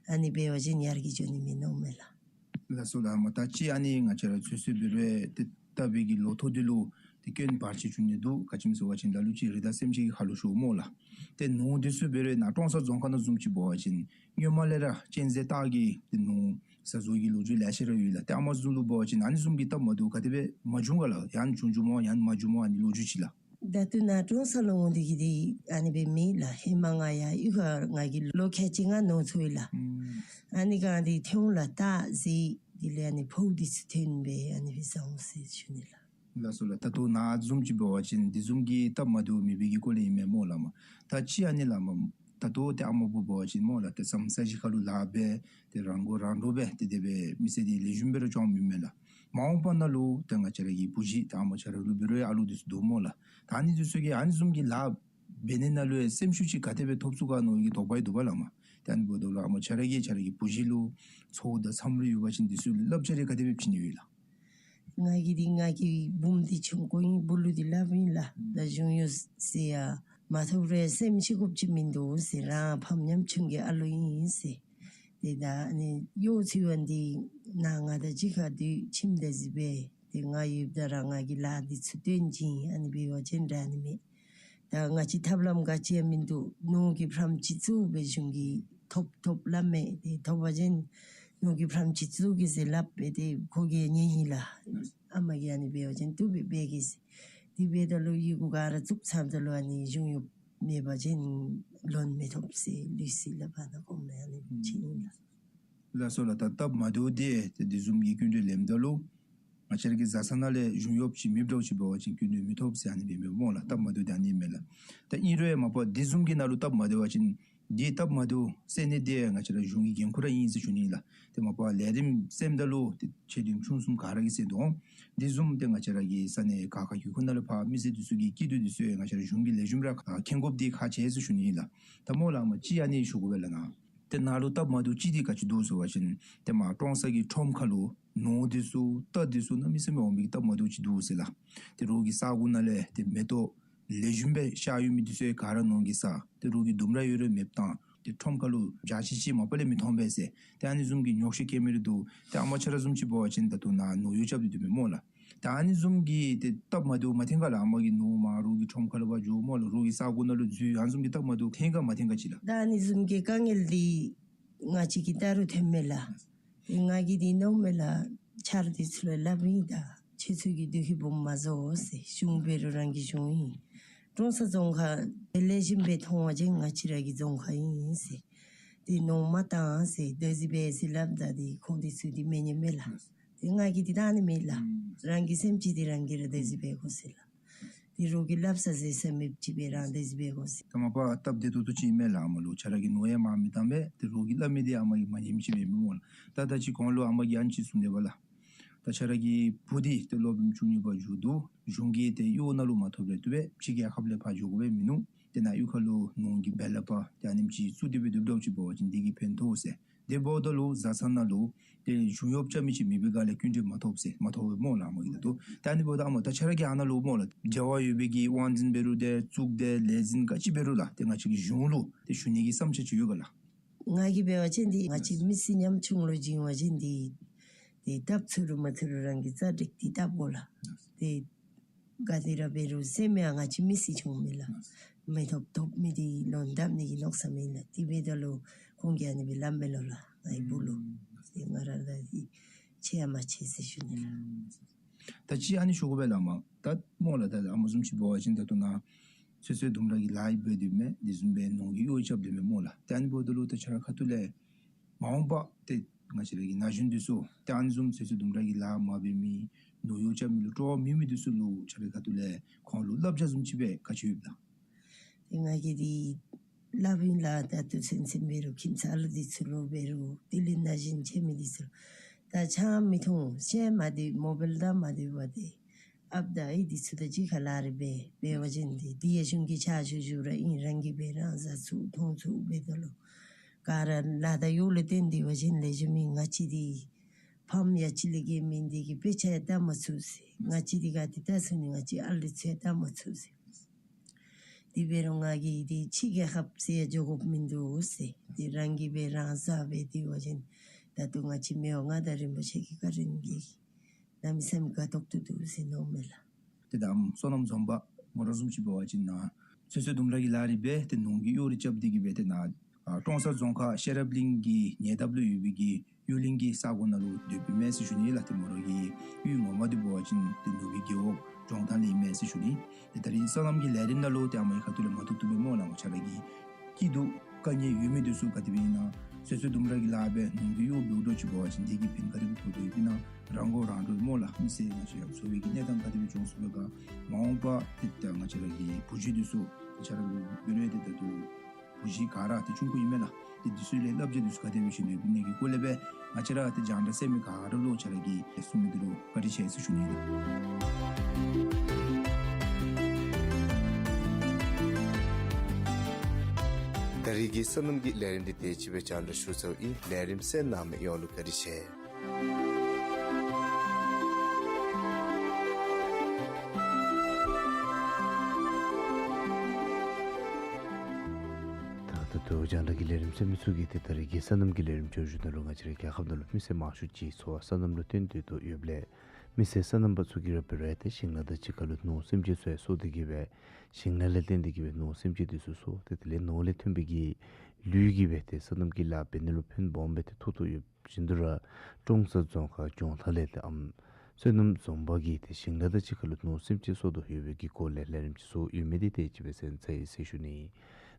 ཨ་ནི་འབད་བ་ཅིན་ཡར་རྒྱས་འགྱོ་ནི་མས་མནོཝ་མས་ལགས། ལགས་སོ་ལགས། ཨ་མ་ད་ཅི་ཨ་ནི་ང་བཅས་ར་ཚོད་བསྲེ་འབད་རུང་ཏེ་བཏབ་པའི་གི་ལོ་ཐོག་འདི་ལུ་ཏེ་སྐྱོན་བར་ཆད་བྱུང་ནི་འདུག། ག་ཅི་སྨོ་ཟེར་བ་ཅིན་ད་ལུ་ཅིག་རི་དྭགས་སེམས་ཅན་གྱི་ཁ་ལུ་ཤོར་སྨོ་ལགས། ཏེ་ནོར་འདི་ཚུ་འབད་རུང་ནཱ་ཀྲོང་གསར་རྫོང་ཁག་ནང་བཟུམ་ཅིག་འབད་བ་ཅིན་སྔོན་མ་ལས་ར་གཅན་གཟན་སྟག་གིས་ཏེ་ནོར་ཟ་བཟོ་གི་ལོ་རྒྱུས་ལེ་ཤ་ར་ཡོད་ལགས། ཏེ་ཨ་མ་བཟུམ་ལུ་འབད་བ་ཅིན་ཨ་ནི་བཟུམ་གྱི་སྟབས་མ་བདེཝ་ག་དེ་སྦེ་མ་བྱུང་ག་ལགས། ཡང་བྱུང་བྱུངམ་ཡང་མ་བྱུངམ་ཨ་ནི་ལོ་རྒྱུས་ཅིག་ལགས། ད་ལྟོ་ནཱ་ཀྲོང་གསར་ལུ་འོང་སྟེ་གི་འདི་ཨ་ནི་སྦེ་མེད་ལགས། ཧེ་མ་ང་ཡར་གཡུས་ཁར་ང་གིས་ལོ་ཁལ་གཅིག་ལྔ་ནོར་འཚོ་ཡི་ལགས། ཨུམ་ཨ་ནི་ག་འདི་ཐོན་ལགས། སྟག་གཟིག་དེ་ལས་ཨ་ནི་ཕོ་འདི་ཚུ་ཐོན་སྦེ་ཨ་ནི་སྦེ་བཟའ་འོང་ཟེར་ཞུ་ནི་ལགས། ལགས་སོ་ལགས། ད་ལྟོ་ནཱ་བཟུམ་ཅིག་འབད་བ་ཅིན་འདི་བཟུམ་གྱི་སྟབས་མ་བདེཝ་མེད་པའི་གི་སྐོར་ལས་ཨིན་མས་སྨོ་ལགས་མ། ད་ཅི་ཨ་ནི་ལགས་མ་ད་ལྟོ་ཏེ་ཨ་མ་བུ་འབད་བ་ཅིན་སྨོ་ལགས་ཏེ་ས་ས་གཞི་ཁ་ལུ་ལཱ་འབད་ཏེ་རང་མགོ་རང་འདྲོངས་སྦེ་ཏེ་དེ་སྦེ་མི་ཚེ་འདི་ལེགས་ཤོམ་སྦེ་ར་སྐྱོང་མི་མས་ལགས། མ་འོངས་པ་ནང་ལུ་ཏེ་ང་བཅས་ར་གི་བུ་གཞི་ཏེ་ཨ་མ་ཁྱོད་ར་ལུ་འབད་རུང་ཨ་ལུ་འདི་ཚུ་འདུག་སྨོ་ལགས། ད་ཨ་ནི་འདི་ཚུ་གིས་ཨ་ནི་བཟུམ་གྱི་ལཱ་འབད་ནི་ནང་ལུ་ཡང་སེམས་ཤུགས་ཅིག་ག་དེ་སྦེ་ཐོབ་ཚུགས་ག་མནོ་བའི་གི་དོགས་པ་ཡང་འདུག་པ་ལགས་མ། ཏེ་ཨ་ནི་འབདཝ་ད་ལུ་ཨ་མ་ཁྱོད་ར་གིས་ཁྱོད་ར་གི་བུ་གཞི་ལུ་ཚོར་དང་འཚམས་རེ་ཡོད་པ་ཅིན་འདི་ཚུ་ལུ་བསླབ་བྱ་རེ་ག་དེ་སྦེ་བྱིན་ནི་ཡོད་ལགས། ང་གིས་འདི་ང་གི་བུམོ་འདི་ཆུང་ཀུ་ཨིན། བུ་ལུ་འདི་སླབ་ཨིན་ལགས། ད་གཞུང་གཡོག་ཟེར་ཡང་མ་ཐོབ་རུང་སེམས་ཤི་དགོཔ་ཅིག་མིན་འདུག་ཟེར། རང་ཕམ་ཉམ་ཆུང་གི་ཨ་ལུ་ཨིན་ཟེར། ཏེ་ད་ཨ་ནི་གཡོག་འཚོལ་བ་འདི་ནཱ་ང་དང་གཅིག་ཁར་སྡོད་ཁྱིམ་དང་གཅིག་སྦེ་ཏེ་ང་ཡོདཔ་ད་ར་ང་གིས་ལཱ་འདི་ཚུ་སྟོན་བྱིན། ཨ་ནི་འབད་བ་ཅིན་དྲག་ནི་མས། ད་ང་བཅས་ཐབས་ལམ་ག་ཅི་ཡང་མིན་འདུག། ནོར་གྱི་ཕྲམ་ཅིག་བཙུགས་སྦེ་གཞུང་གིས་ཐོབ་ཐོབ་སླབ་མས། ཏེ་ཐོབ་པ་ཅིན་ནོར་གྱི་ཕྲམ་ཅིག་བཙུགས་གེ་ཟེར་སླབ་སྦེ་ཏེ་ཁོ་གིས་ཉན་ཡི་ལགས། ཨ་མ་གིས་ཨ་ནི་འབད་བ་ཅིན་བཏུབ་པས་འབད་གེ་ཟེར། དེ་འབདཝ་ད་ལུ་ཡི་གུ་ག་ར་བཙུགས་ཚརཝ་ད་ལུ་ཨ་ནི་གཞུང་གཡོག་མེད་པ་ཅིན་ལོན་མི་ཐོབ་ཟེར་ལུགས་སྲོལ་ལགས། ཕར་ནཱ་གོང་མ་ཨ་ནི་ཅིག་ཨིན་ལགས། ལགས་སོ་ལགས། ད་སྟབས་མ་བདེཝ་འདི་ཏེ་འདི་བཟུམ་གྱི་སྐྱིན་འགྲུལ་ལེནམ་ད་ལུ་ང་བཅས་ར་གི་བཟའ་ཚང་ནང་ལས་གཞུང་གཡོགཔ་ཅིག་མེདཔ་འདྲཝ་ཅིག་འབད་བ་ཅིན་སྐྱིན་འགྲུལ་མི་ཐོབ་ཟེར་ཨ་ནི་སྦེ་མས་སྨོ་ལགས། སྟབས་མ་བདེཝ་འདི་ཨ་ནི་མས་ལགས། ད་ཨིན་རུང་ཡང་མ་པ་འདི་བཟུམ་གྱི་ནང་ལུ་སྟབས་མ་བདེ་བ་ཅིན་འདི་སྟབས་མ་བདེཝ་སེལ་ནི་འདི་ང་བཅས་ར་གཞུང་གི་འགན་ཁུར་ར་ཨིན་ཟེར་ཞུ་ནི་ལགས། ཏེ་མ་པ་ལས་རིམ་སེལཝ་ད་ལུ་ཏེ་ཆེ་འབྲིང་ཆུང་གསུམ་ག་ར་གིས་སེལ་དོ། འདི་བཟུམ་ཏེ་ང་བཅས་ར་གི་ས་གནས་ག་ཁ་གི་ཁུག་ནང་ལུ་ཕར་མི་སེར་འདི་ཚུ་གི་སྐྱིད་སྡུག་འདི་ཚུ་ཡང་ང་བཅས་ར་གཞུང་གིས་ལེགས་ཤོམ་ར་མཁྱེན་དགོཔ་འདི་ཁག་ཆེ་ཟེར་ཞུ་ནི་ལགས། ད་སྨོ་ལགས་མ་ཅིག་ཨ་ནི་ཞུ་དགོ་པས་ལགས་ན། ཏེ་ནཱ་ལུ་སྟབས་མ་བདེཝ་ཅིག་འདི་ག་ཅི་འདུག་ཟེར་བ་ཅིན་ཏེ་མར་ཀྲོང་གསར་གྱི་ཁྲོམ་ཁ་ལུ་ནོར་འདི་ཚུ་རྟ་འདི་ཚུ་གནམ་མེད་ས་མེད་འོང་མི་གི་སྟབས་མ་བདེཝ་ཅིག་འདུག་ཟེར་ལགས། ཏེ་རོགས་ཀྱི་ས་གོ་ནང་ལས་ཏེ་མེ་ཏོག་ལེགས་ཤོམ་སྦེ་ཤར་ཡོད་མི་འདི་ཚུ་ག་ར་ནོར་གྱིས་ཟ། ཏེ་རོགས་ཀྱི་ལྡུམ་ར་ཡོད་རུང་མེདཔ་བཏང་། ཏེ་ཁྲོམ་ཁ་ལུ་བྱ་ཅིག་ཅིག་མ་པ་ལས་མི་མཐོང་པས་ཟེར། ཏེ་ཨ་ནི་བཟུམ་གྱི་ཉོགས་བཤད་བཀལ་མི་རེ་འདུག། ཏེ་ཨ་མ་ཁྱོད་ར་བཟུམ་ཅིག་འབད་བ་ཅིན་ད་ལྟོ་ནཱ་ནོར་གཡོག་རྐྱབ་སྟེ་སྡོད་མི་སྨོ་ལགས། ཏེ་ཨ་ནི་བཟུམ་གྱི་ཏེ་སྟབས་མ་བདེཝ་མ་ཐོན་ག་ལགས། ཨ་མ་གིས་ནོར་མར་རོགས་ཀྱི་ཁྲོམ་ཁ་ལུ་ཕར་འགྱོ་སྨོ་ལགས། རོགས་ཀྱི་ས་གོ་ནང་ལུ་འཛུལ། ཨ་ནི་བཟུམ་གྱི་སྟབས་མ་བདེཝ་ཐོན་ག་མ་ཐོན་ག་ཅིག་ལགས། ད་ཨ་ནི་བཟུམ་གྱི་དཀའ་ངལ་འདི་ང་བཅས་ཀྱིས་ད་རུང་ཐོན་མས་ལགས། ཏེ་ང་གིས་འདི་མནོཝ་མས་ལགས། ཆ་རོགས་འདི་ཚུ་ལུ་སླབ་ཨིན། ད་ཁྱེད་ཚུ་གིས་སྡོད་ཁྱིམ་སྦོམ་མ་བཟོ་ཟེར། གཞུང་འབད་རུང་རང་གི་གཞུང་ཨིན། ཀྲོང་གསར་རྫོང་ཁག་ཏེ་ལེགས་ཤོམ་སྦེ་མཐོང་བ་ཅིན་ང་བཅས་ར་གི་རྫོང་ཁག་ཨིན་ཟེར། ཏེ་ནོར་མ་བཏང་ཟེར་བདག་འཛིན་འབད་ཟེར་སླབ་ད་འདི་ཁོང་འདི་ཚུ་འདི་མི་ཉན་མས་ལགས། ཏེ་ང་གིས་འདི་ད་ཨ་ནི་མེན་ལགས། ཨུམ་རང་གི་སེམས་ཅན་འདི་རང་གིས་ར་བདག་འཛིན་འབད་དགོ་ཟེར་ལགས། ཏེ་རོགས་ཀྱིས་སླབ་ས་ཟེར་ས་མེདཔ་ཅིག་སྦེ་རང་བདག་འཛིན་འབད་དགོ་ཟེར། ད་མ་པ་སྟབས་བདེ་ཏོག་ཏོ་ཅིག་ཨིན་མས་ལགས། ཨ་མ་ལུ་ཁྱོད་ར་གིས་ནོར་ཡང་མར་མི་བཏང་པས། ཏེ་རོགས་ཀྱིས་སླབ་མི་འདི་ཨ་མ་གིས་མ་ཉནམ་ཅིག་སྦེ་མི་སྨོ་ལགས། ད་ད་ཅི་གོང་ལུ་ཨ་མ་གིས་ཨ་ནི་ཅིག་གསུངས་དེས་པ་ལགས། ད་ཁྱོད་ར་གི་བུ་འདི་ཏེ་སློབ་རིམ་བཅུ་གཉིས་པ་མཇུག་བསྡུ། གཞུང་གི་ཏེ་གཡོག་ནང་ལུ་མ་ཐོབ་རུང་བཏུབ་པས། ཕྱི་རྒྱལ་ཁབ་ལས་ཕར་འགྱོ་དགོ་པས་མིན་ནུག། ཏེ་ནཱ་གཡུས་ཁ་ལུ་ནོར་གྱི་སྦེ་ལ་པ་ཏེ་ཨ་ནེམ་ཅིག་བཙུགས་ཏེ་སྦེ་སྡོདཔ་འདྲཝ་ཅིག་འབད་བ་ཅིན་དེ་གིས་ཕན་ཐོགས་ཟེར། དེ་འབདཝ་ད་ལུ་བཟའ་ཚང་ནང་ལུ་ཏེ་གཞུང་གཡོག་རྐྱབ་མི་ཅིག་མེད་པའི་སྒང་ལས་སྐྱིན་འགྲུལ་མ་ཐོབ་ཟེར་མ་ཐོབ་པས་སྨོ་ལགས་མོ་གིས་ད་ལྟོ། ད་ཨ་ནི་འབདཝ་ད་ཨ་མོ་ད་ཁྱོད་ར་གི་ཨ་ནཱ་ལུ་སྨོ་ལགས་བྱ་བ་ཡོད་པའི་གི་དབང་འཛིན་འབད་རུང་ཏེ་གཙུག་སྡེ་ལས་འཛིན་ག་ཅི་འབད་རུང་ལགས་ཏེ་ང་བཅས་ཀྱི་གཞུང་ལུ་ཏེ་ཞུ་ནི་གི་བསམ་འཆར་ཅིག་ཡོད་ག་ལགས། ང་གིས་འབད་བ་ཅིན་འདི་ང་བཅས་མི་སེར་ཉམ་ཆུང་ལུ་བྱིན་པ་ཅིན་འདི་འདི་བཏབ་ཚུགས་རུང་མ་ཚུགས་རུང་རང་གི་རྩ་འགྲིག་སྟེ་བཏབ་དགོ་ལགས། ཏེ་ག་དེ་ར་འབད་རུང་སེམས་ཡང་ང་བཅས་མི་སེར་ཆུང་མི་ལགས། མི་ཐོབ་ཐོབ་མི་འདི་ལོན་བཏབ་ནི་གི་མནོ་བསམ་ཨིན་ལགས། དེ་འབདཝ་ད་ལུ་ཁོང་གིས་ཨ་ནི་སྦེ་སླབ་མས་ལོ་ལགས། ང་གི་བུ་ལུ་ཏེ་ང་ར་ལུ་འདི་ཆེ་ཡང་མ་ཆེ་ཟེར་ཞུ་ནི་ལགས། ད་ཅི་ཨ་ནི་ཞུ་དགོ་པས་ལགས་མོ། ད་སྨོ་ལགས་ད་ཨ་མོ་བཟུམ་ཅིག་འབད་བ་ཅིན་ད་ལྟོ་ནཱ་ཚོད་བསྲེ་ལྡུམ་ར་གི་ལཱ་འབད་དེ་མས། དེ་བཟུམ་སྦེ་ནོར་གྱི་གཡོག་རྐྱབ་དེ་མས་སྨོ་ལགས། ཏེ་ཨ་ནི་འབདཝ་ད་ལུ་ད་ཁྱོད་ར་ཁ་ཐུག་ལས་མ་འོངས་པ་ཏེ་ང་བཅས་ར་གི་ན་གཞོན་འདི་ཚུ་ཏེ་ཨ་ནི་བཟུམ་ཚོད་བསྲེ་ལྡུམ་ར་གི་ལཱ་མ་འབད་མི་ནོར་གཡོག་རྐྱབ་མི་ལུ་སྤྲོ་བ་མེད་མི་འདི་ཚུ་ལུ་ཁྱོད་ར་ཁ་ཐུག་ལས་ཁོང་ལུ་བསླབ་བྱ་བཟུམ་ཅིག་སྦེ་ག་ཅི་ཡོདཔ་ད། ཏེ་ང་གིས་འདི་སླབ་ཨིན་ལགས། ད་ལྟོ་ཚུན་ཚོད་འབད་རུང་ཁྱིམ་ཚང་ལུ་འདི་ཚུ་ལུ་འབད་རུང་དེ་ལས་ན་གཞོན་ཆེ་མི་འདི་ཚུ་ད་ཆ་མི་མཐོང་ཤེས་མ་དེ་མོ་བེལ་ད་མ་དེ་བ་དེ་ཨཔ་དང་ཨའི་འདི་ཚུ་དང་གཅིག་ཁར་ལཱ་རེ་འབད་འབད་བ་ཅིན་འདི་འདི་ཡང་གཞུང་གི་ཕྱག་ཞུ་ཞུཝ་ར་ཨིན། རང་གིས་འབད་རང་བཟའ་ཚུགས་མཐོང་ཚུགས་འབདཝ་ད་ལུ་ག་ར་ལཱ་དང་གཡོག་ལུ་བརྟེན་ཏེ་འབད་བ་ཅིན་ལེགས་ཤོམ་ཨིན། ང་བཅས་འདི་ཕམ་ཡ་གཅིག་ལས་བརྒལ་མེད། འདི་གི་དཔེ་ཆ་ཡང་བལྟ་མ་ཚུགས་ཟེར། ང་བཅས་འདི་ག་ཏེ་བལྟ་ཚུགས་ནི་ང་བཅས་ཨ་ལུ་ཚུ་ཡང་བལྟ་མ་ཚུགས་ཟེར། དེ་འབད་རུང་ང་གིས་འདི་ཕྱི་རྒྱལ་ཁབ་ཟེར་ཡང་འགྱོ་དགོཔ་མིན་འདུག་ཟེར། འདི་རང་གིས་འབད་རང་བཟའ་འབད་དེ་འབད་བ་ཅིན་ད་ལྟོ་ང་བཅས་མི་དབང་མངའ་བདག་རིན་པོ་ཆེ་གི་བཀའ་དྲིན་གྱིས་གནམ་མེད་ས་མེད་དགའ་ཏོག་ཏོ་འདུག་ཟེར་མནོཝ་མས་ལགས། ཏེ་ད་ཨམ་སོ་ནམ་འཛོམས་པ་མོ་ར་བཟུམ་ཅིག་འབད་བ་ཅིན་ནཱ་ཚོད་བསྲེ་ལྡུམ་ར་གི་ལཱ་རེ་འབད་དེ་ནོར་གྱི་གཡོག་རེ་རྐྱབ་སྟེ་གི་སྦེ་ཏེ་ནཱ་ཨ་ཀྲོང་གསར་རྫོང་ཁག་ཤེས་རབ་གླིང་གི་ཉེ་འདབས་ལུ་ཡོད་པའི་གི་གཡུ་གླིང་གི་ས་གོ་ནང་ལུ་སྡོད་པའི་མས་ཟེར་ཞུ་ནི་ལགས། ཏེ་མོ་ར་གི་གཡུས་ངོ་མ་འདི་འབད་བ་ཅིན་ཏེ་ནུབ་སྦིས་རྒེད་འོག་ལྗོངས་མཐའ་ལས་མས་ཟེར་ཞུ་ནི། ཏེ་ད་རིས་སོ་ནམ་གྱི་ལས་རིམ་ནང་ལུ་ཏེ་ཨ་མོ་གི་ཁ་ཐུག་ལས་མ་ཐུག་ཐུག་པས་སྨོ་ལགས། ང་བཅས་ར་གི་སྐྱིད་སྡུག་དཀའ་ངལ་ཡོད་མི་འདི་ཚུ་ག་དེ་སྦེ་ཨིན་ན་ཚོད་བསྲེ་ལྡུམ་ར་གི་ལཱ་འབད་ནོར་གྱི་གཡོག་འབདཝ་འདྲཝ་ཅིག་འབད་བ་ཅིན་དེ་གིས་ཕན་ག་དེ་སྦེ་ཐོགས་ཐོགས་ཡོདཔ་ཨིན་ན། རང་མགོ་རང་འདྲོངས་སྨོ་ལགས། མི་སེར་ང་བཅས་ར་འཚོ་བའི་གི་གནས་སྟངས་ག་དེ་སྦེ་འགྱོ་ཚུགས་པས་ག། མ་འོངས་པ་ཏེ་ད་ང་བཅས་ར་གི་བུ་གཞི་འདི་ཚུ་ང་བཅས་ར་གི་འབད་རུང་ཏེ་ད་ལྟོ་བུ་གཞི་ག་ར་ཏེ་ཆུང་ཀུ་ཨིན་མས་ལགས། ཏེ་འདི་ཚུ་ལས་བསླབ་བྱ་འདི་ཚུ་ག་དེ་སྦེ་བྱིན་ནི་ཨིན་ན་གི་སྐོར་ལས་སྦེ་ང་བཅས་ར་ཏེ་རྒྱང་བསྒྲགས་གསན་མི་ག་ར་ལུ་ང་བཅས་ར་གིས་ཏེ་གསུང་མི་འདི་ལུ་བཀའ་དྲིན་ཆེ་ཟེར་ཞུ་ནི་ཨིན། ད་རིས་ཀྱི་སོ་ནམ་གྱི་ལས་རིམ་འདི་དེ་ཅིག་སྦེ་རྒྱང་བསྒྲགས་ཞུ་ཚརཝ་ཨིན། ལས་རིམ་གསན་གནང་མི་ཡོངས་ལུ་བཀའ་དྲིན་ཆེ། ད་ད་ལྟོ་རྒྱང་བསྒྲགས་ཀྱི་ལས་རིམ་གསན་མི་ཚུ་གིས་ཏེ་ད་རིས་ཀྱི་སོ་ནམ་གྱི་ལས་རིམ་བརྗོད་གཞི་ནང་ལུ་ང་བཅས་རའི་རྒྱལ་ཁབ་ནང་ལུ་མི་སེར་མང་ཤོས་ཅིག་འཚོ་བ་སོ་ནམ་ལུ་བརྟེན་ཏེ་ཡོདཔ་ལས་མི་སེར་སོ་ནམ་པ་ཚུ་གིས་ར་འབད་རུང་ཏེ་ཞིང་ལཱ་དང་གཅིག་ཁར་ལུ་ནོར་སེམས་ཅན་ཚུ་ཡང་གསོ་སྟེ་གི་སྦེ་ཞིང་ལཱ་ལས་བརྟེན་ཏེ་གི་སྦེ་ནོར་སེམས་ཅན་འདི་ཚུ་གསོ། ཏེ་དེ་ལས་ནོར་ལས་ཐོན་པའི་གི་ལུད་ཀྱིས་སྦེ་ཏེ་སོ་ནམ་གྱི་ལཱ་འབད་ནི་ལུ་ཕན་སྦོམ་སྦེ་ཏེ་ཐོགས་ཐོགས་ཡོདཔ་བཞིན་དུ་ར་ཀྲོང་གསར་རྫོང་ཁག་ལྗོངས་མཐའ་ལས་ཏེ་ཨམ་སོ་ནམ་འཛོམས་པ་གིས་ཏེ་ཞིང་ལཱ་དང་གཅིག་ཁར་ལུ་ནོར་སེམས་ཅན་གསོ་དོ་ཡོད་པའི་གི་སྐོར་ལས་ལས་རིམ་ཅིག་བཟོ་ཡོད་མི་འདི་དེ་ཅིག་སྦེ་གསན་ཚར་ཡི་ཟེར་ཞུ་ནི།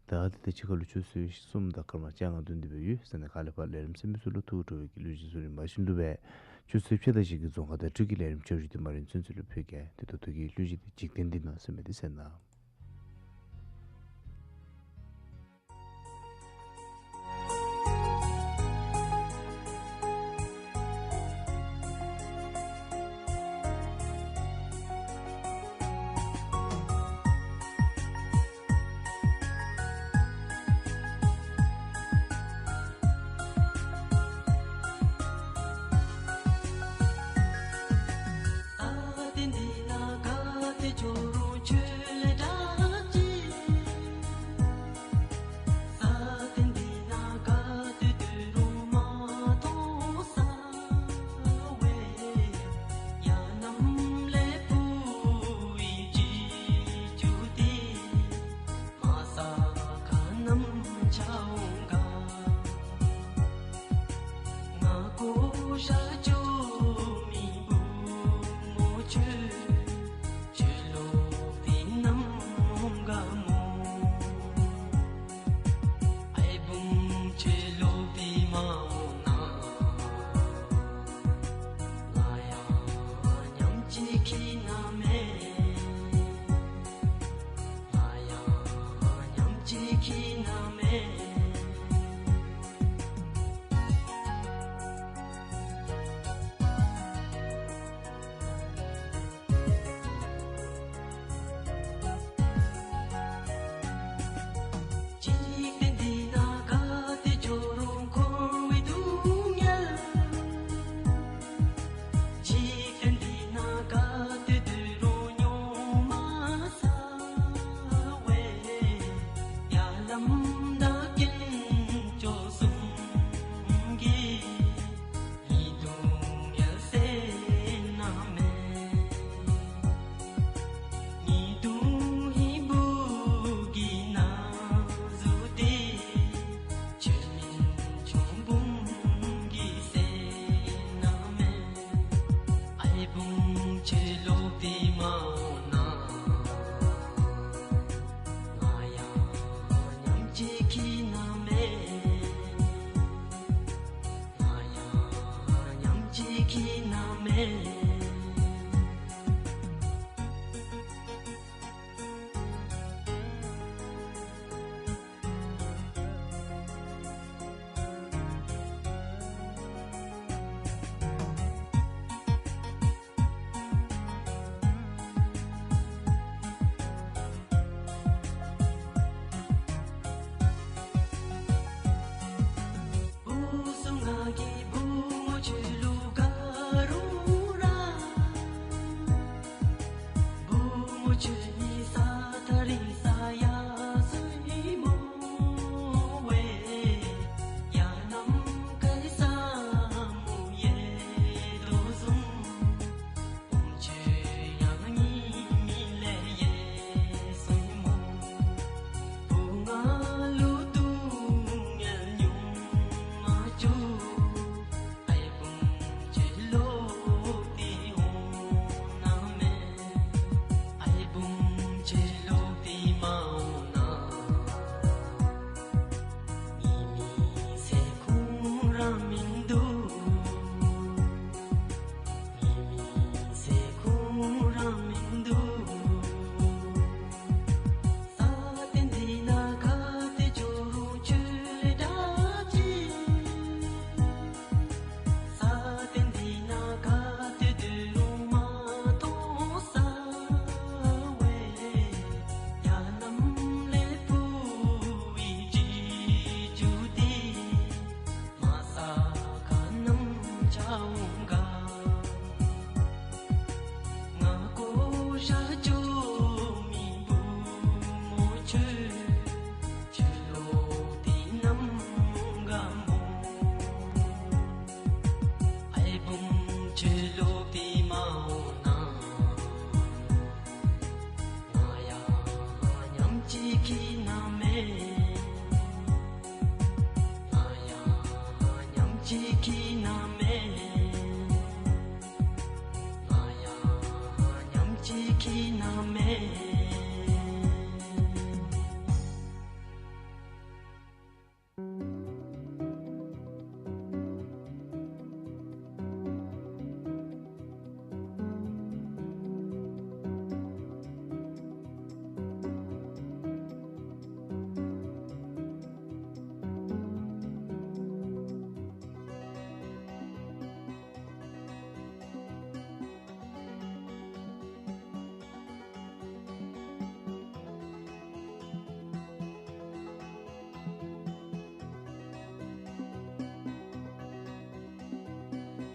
ད་འདི་དང་གཅིག་ཁར་ལུ་ཆུ་ཚོད་གསུམ་དང་སྐར་མ་བཅོ་ལྔ་ཐོན་ཏེ་སྦེ་ཡོད་ཟེར་ནི་ཁ་ལས་ཕར་ལས་རིམ་གསན་མི་ཚུ་ལུ་ཐུགས་སྤྲོ་བའི་གི་གླུ་གཞས་ཚུ་རིམ་པ་བཞིན་དུ་སྦེ་ཆུ་ཚོད་ཕྱེད་དང་བཞི་གི་རྫོང་ཁ་བརྡ་སྤྲོད་ཀྱི་ལས་རིམ་བརྗོད་གཞི་འདི་མ་རིན་ཚུན་ཚོད་ལུ་ཕུལ་གེ། ཏེ་ད་ལྟོ་གི་གླུ་གཞས་འདི་འཇིག་རྟེན་འདི་ན་ཟེར་མི་འདི་གསན་གནང་།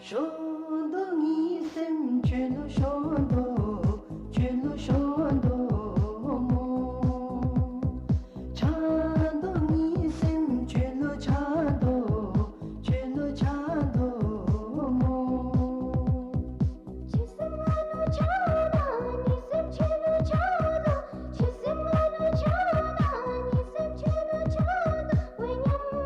ཤོར་དོ་ངེའི་སེམས་ཁྱོད་ལུ་ཤོར་དོ། ཁྱོད་ལུ་ཤོར་དོ་སྨོ། ཆགས་དོ་ངེའི་སེམས་ཁྱོད་ལུ་ཆགས་དོ། ཁྱོད་ལུ་ཆགས་དོ་སྨོ། ཁྱོད་སེམས་ང་ལུ་ཆགས་ན་ངེའི་སེམས་ཁྱོད་ལུ་ཆགས་དོ། ཁྱོད་སེམས་ང་ལུ་ཆགས་ན་ངེའི་སེམས་ཁྱོད་ལུ་ཆགས་དོ་འོ་སྙམ་རོ།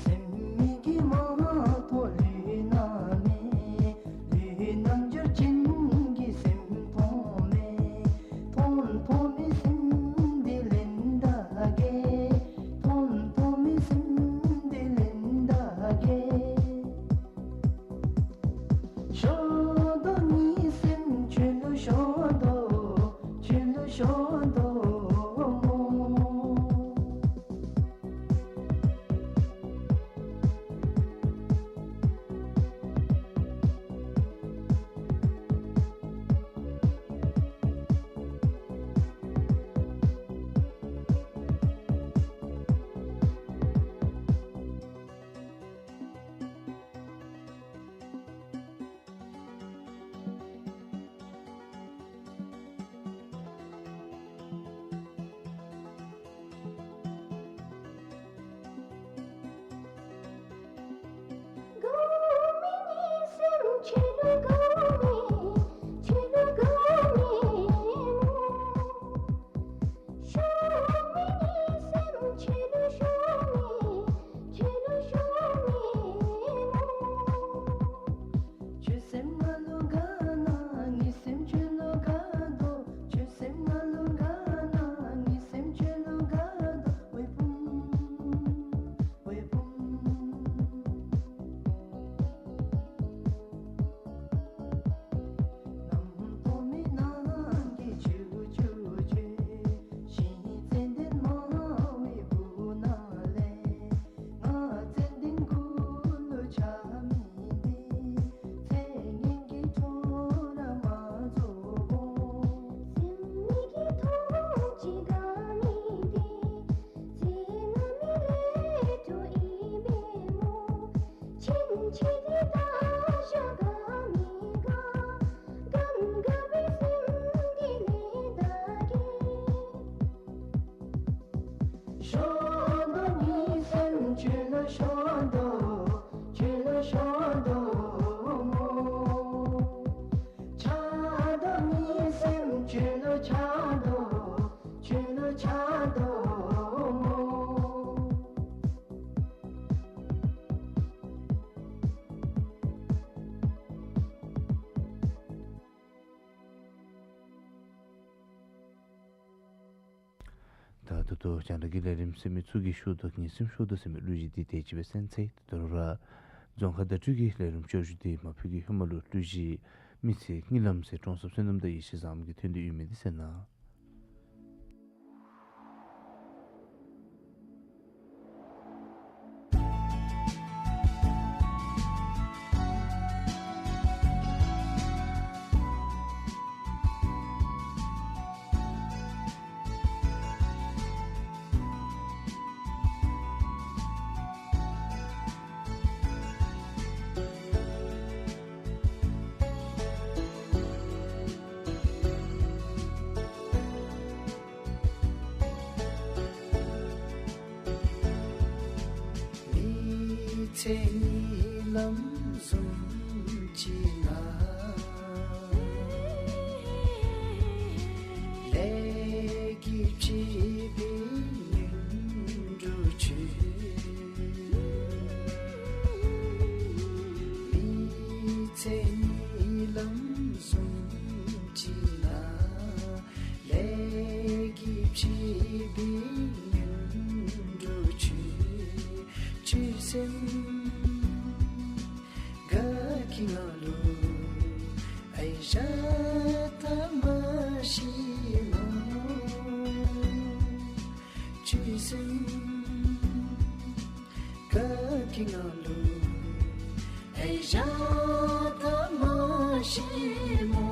སེམས་མེད་ཀྱི་མ་ཐོབ་ལུས་རྣམས་མེད། ལུས་རྣམ་འགྱུར་ཅན་གྱི་སེམས་མཐོང་མེད། མཐོང་མཐོང་མི་སེམས་འདི་ལེན་ད་གེ། མཐོང་མཐོང་མི་སེམས་འདི་ལེན་ད་གེ། ཤོར་དོ་ངེའི་སེམས་ཁྱོད་ལུ་ཤོར་དོ། ཁྱོད་ལུ་ཤོར་དོ་སྨོ། ཁྱོད་སེམས་ང་ལུ་དགའ་ན་ངེའི་སེམས་ཁྱོད་ལུ་དགའ་དོ། ཁྱོད་སེམས་ང་ལུ་དགའ་ན་ངེའི་སེམས་ཁྱོད་ལུ་དགའ་དོ། འོད་འབུམ་འོད་འབུམ། རྣམ་རྟོག་མེད་ནམ་མཁའི་ཆུ་ཆུ་ཆུ། ཞིང་ཙན་དན་མང་བའི་སྦུག་ན་ལས། ང་ཙན་དན་གུ་ལུ་ཆགས་མི་འདི། ཚེ་སྔོན་གྱི་འཁྲུལ་ར་མ་རྫོགས་གོ། སེམས་ཉིད་ཀྱི་ཐོག་ཅིག་དགའ་མི་འདི། ཚེ་སྔ་མའི་ལས་འཕྲོ་ཨིན་པས་སྨོ། ཕྱིན་ཆད་འདི་ད་ཞག་དགའ་མི་དགའ། གང་དགའ་བའི་སེམས་འདི་ལེན་ད་གེ། ཤོར་དོ་ངེའི་སེམས་ཁྱོད་ལུ་ཤོར་དོ། ཁྱོད་ལུ་ཤོར་དོ་སྨོ། ཆགས་དོ་ངེའི་སེམས་ཁྱོད་ལུ་ཆགས་དོ། ཁྱོད་ལུ་ཆགས་དོ་སྨོ། ད་ད་ལྟོ་རྒྱང་བསྒྲགས་ཀྱི་ལས་རིམ་ཟེར་མི་ཚུ་གི་ཤུལ་དུ་ངེའི་སེམས་ཤོར་དོ་ཟེར་མི་གླུ་གཞས་འདི་དེ་ཅིག་སྦེ་གསན་ཚར་ཡི། ད་རུང་ར་རྫོང་ཁ་བརྡ་སྤྲོད་ཀྱི་ལས་རིམ་བསྐྱོད་བཅུག་སྟེ་མ་ཕུལ་གྱི་ཧེ་མ་ལུ་གླུ་གཞས་མི་ཚེའི་གཉིད་ལམ་ཟེར་ཀྲོང་གསར་བསོད་ནམས་དང་ཡེ་ཤེས་བཟངམོ་གིས་འཐེན་ཏེ་ཡོད་མི་འདི་གསན་གནང་། ཚེ་ཉིད་ལམ་བཟུམ་ཅིག་ན། ལས་ཀྱིས་ཕྱིས་པའི་ངན་འགྲོ་ཆོས། མི་ཚེ་ཉིད་ལམ་བཟུམ་ཅིག་ན། ལས་ཀྱིས་ཕྱིས་པའི་ངན་འགྲོ་ཆོས། ཆོས་སེམས་ག་གི་ངང་ལུ་ཨའི་ཞག་ད་མ་ཤི་མོ། ཆོས་སེམས་ག་གི་ངང་ལུ་ཨའི་ཞག་ད་མ་ཤི་མོ།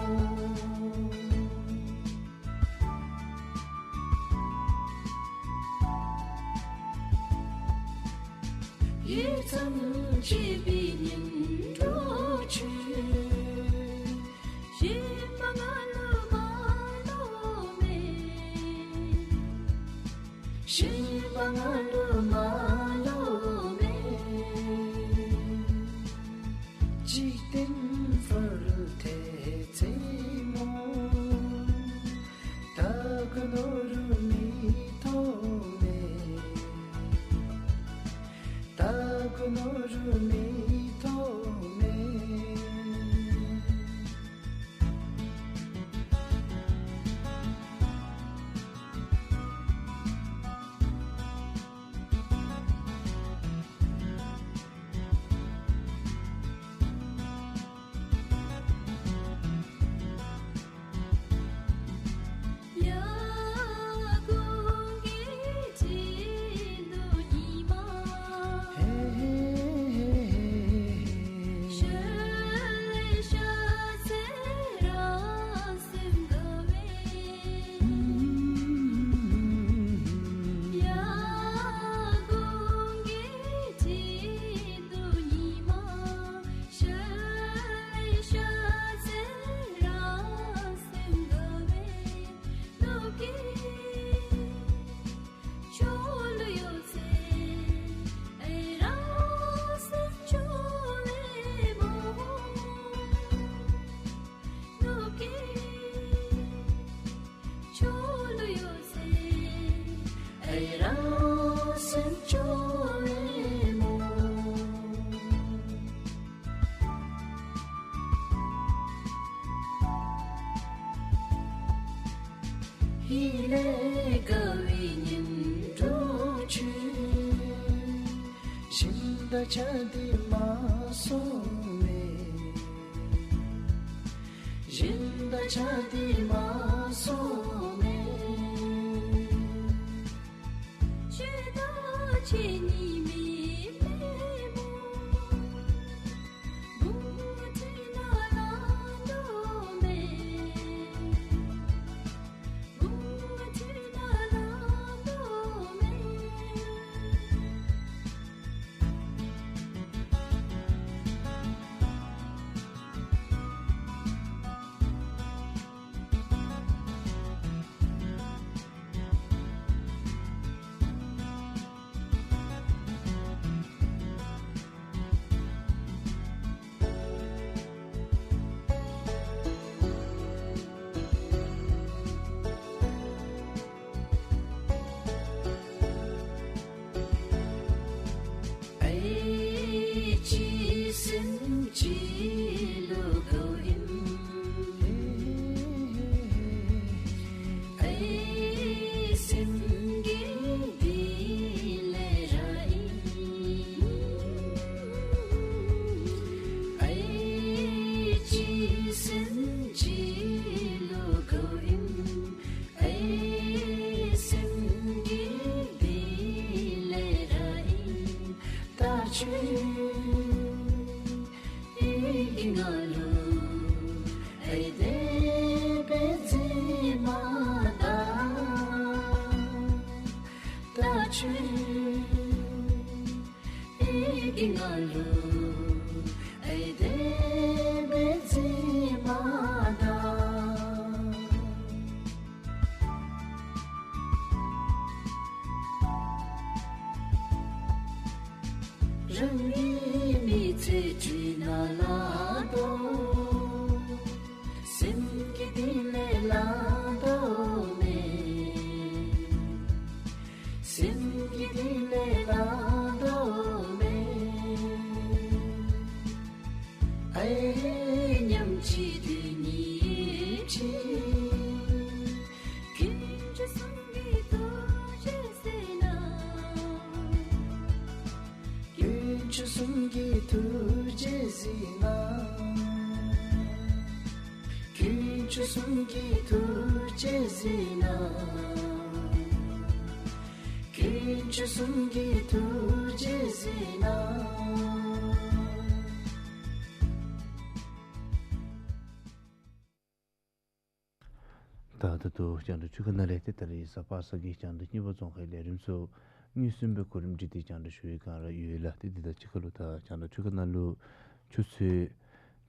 ཡིད་ཙམ་གཅིག་པའི་ངན་འགྲོ་ཆོས། ཤི་བ་ང་ལུ་མ་ལོ་མེ། ཤི་བ་ང་ལུ་མ་ལོ་མེ། འཇིག་རྟེན་ཕར་ཐལ་ཚེ་མོ། ད་གུ་ནོར་མི་ཐོབ་མེ། ད་གུ་ནོར་མི་ཐོབ་མེ། ཧེ་ལས་དགའ་བའི་ངན་འགྲོ་ཆོས། སྦྱིན་བདག་བྱ་འདི་མ་སོང་མེ། སྦྱིན་བདག་བྱ་འདི་མ་སོང་མེ། ཆོས་དང་ཆོས་ཉིད་མེད་མེད་མོ། ཨའི་ཅི་སེམས་ཅི་ལུ་དགའཝ་ཨིན། ཨའི་སེམས་ཀྱི་འདི་ལས་ར་ཨིན། ཨའི་ཅི་སེམས་ཅི་ལུ་དགའཝ་ཨིན། ཨའི་སེམས་ཀྱི་འདི་ལས་ར་ཨིན། ད་ཁྱོད་ཀྱིས་ང་ལུ་ཨའི་དེ་སྦེ་འཛིན་མ་ད། ད་ཁྱོད་ཀྱིས་ང་ལུ་ཨའི་དེ་སྦེ་འཛིན་མ་ད། རང་ མི་ཚེ་འཁྲིས་ན་ལང་དོ་མེད། སེམས་ཀྱི་གཏིང་ལས་ལང་དོ་མེད། སེམས་ཀྱི་གཏིང་ལས་ལང་དོ་མེད། ཨེ་མཉམ་འཁྲིས་དེ་ཉིད་ཀྱི། དཀོན་མཆོག་གསུམ་གྱི་ཐུགས་རྗེས་གཟིགས་གནང་། དཀོན་མཆོག་གསུམ་གྱི་ཐུགས་རྗེས་གཟིགས་གནང་། དཀོན་མཆོག་གསུམ་གྱི་ཐུགས་རྗེས་གཟིགས་གནང་། དཀོན་མཆོག་གསུམ་གྱི་ཐུགས་རྗེས་གཟིགས་གནང་། ད་ད་ལྟོ་རྒྱང་བསྒྲགས་འཕྲུལ་ཁང་ནང་ལས་ཏེ་ད་རིས་གཟའ་པ་སངས་ཀྱི་རྒྱང་བསྒྲགས་གཉིས་པ་རྫོང་ཁའི་ལས་རིམ་ཚུ་དངོས་སུ་སྦེ་གོ་རིམ་སྒྲིག་སྟེ་རྒྱང་བསྒྲགས་ཞུ་བའི་བསྒང་ར་ཡོད་ལགས། ཏེ་འདི་དང་གཅིག་ཁར་ལུ་ད་རྒྱང་བསྒྲགས་འཕྲུལ་ཁང་ནང་ལུ་ཆུ་ཚོད་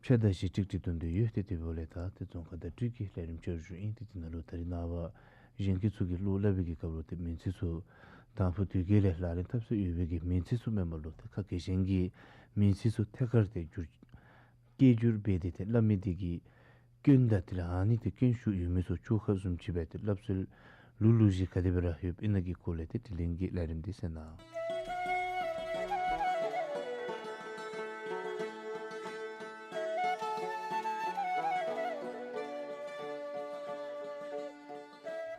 ཕྱེད་དང་བཞི་ཀྲིག་ཀྲི་འདོན་དོ་ཡོད། ཏེ་དེ་འབདཝ་ལས་ད་ཏེ་རྫོང་ཁ་བརྡ་སྤྲོད་ཀྱི་ལས་རིམ་ཅིག་ར་ཞུཝ་ཨིན། ཏེ་དེ་ནང་ལུ་ད་རིས་ནངས་པ་གཞོན་སྐྱེས་ཚུ་གིས་བློ་སླབ་པའི་གི་སྐབས་ལུ་ཏེ་མིང་ཚིག་ཚུ་དང་ཕུ་དུས་ཀྱི་ལས་ལག་ལེན་འཐབ་སྲོལ་ཡོད་པའི་གི་མིང་ཚིག་ཚུ་མེན་པར་ལུ་ཏེ་ཁ་གིས་གཞན་གྱི་མིང་ཚིག་ཚུ་ཐད་ཀར་ཏེ་བསྒྱུར་སྐད་བསྒྱུར་འབད་དེ་ཏེ་སླབ་མི་དེ་གི་སྐྱོན་དང་དེ་ལས་ཨ་ནི་ཏེ་སྐྱོན་ཤོས་ཡོད་མི་ཚུ་བཅོ་ཁ་བཟུམ་ཅིག་སྦེ་ཏེ་སླབ་སྲོལ་ལུགས་ལུགས་བཞི་ག་དེ་སྦེ་ར་ཡོདཔ་ཨིན་ན་གི་སྐོར་ལས་ཏེ་དྲི་ལན་གྱི་ལས་རིམ་འདི་གསན་གནང་།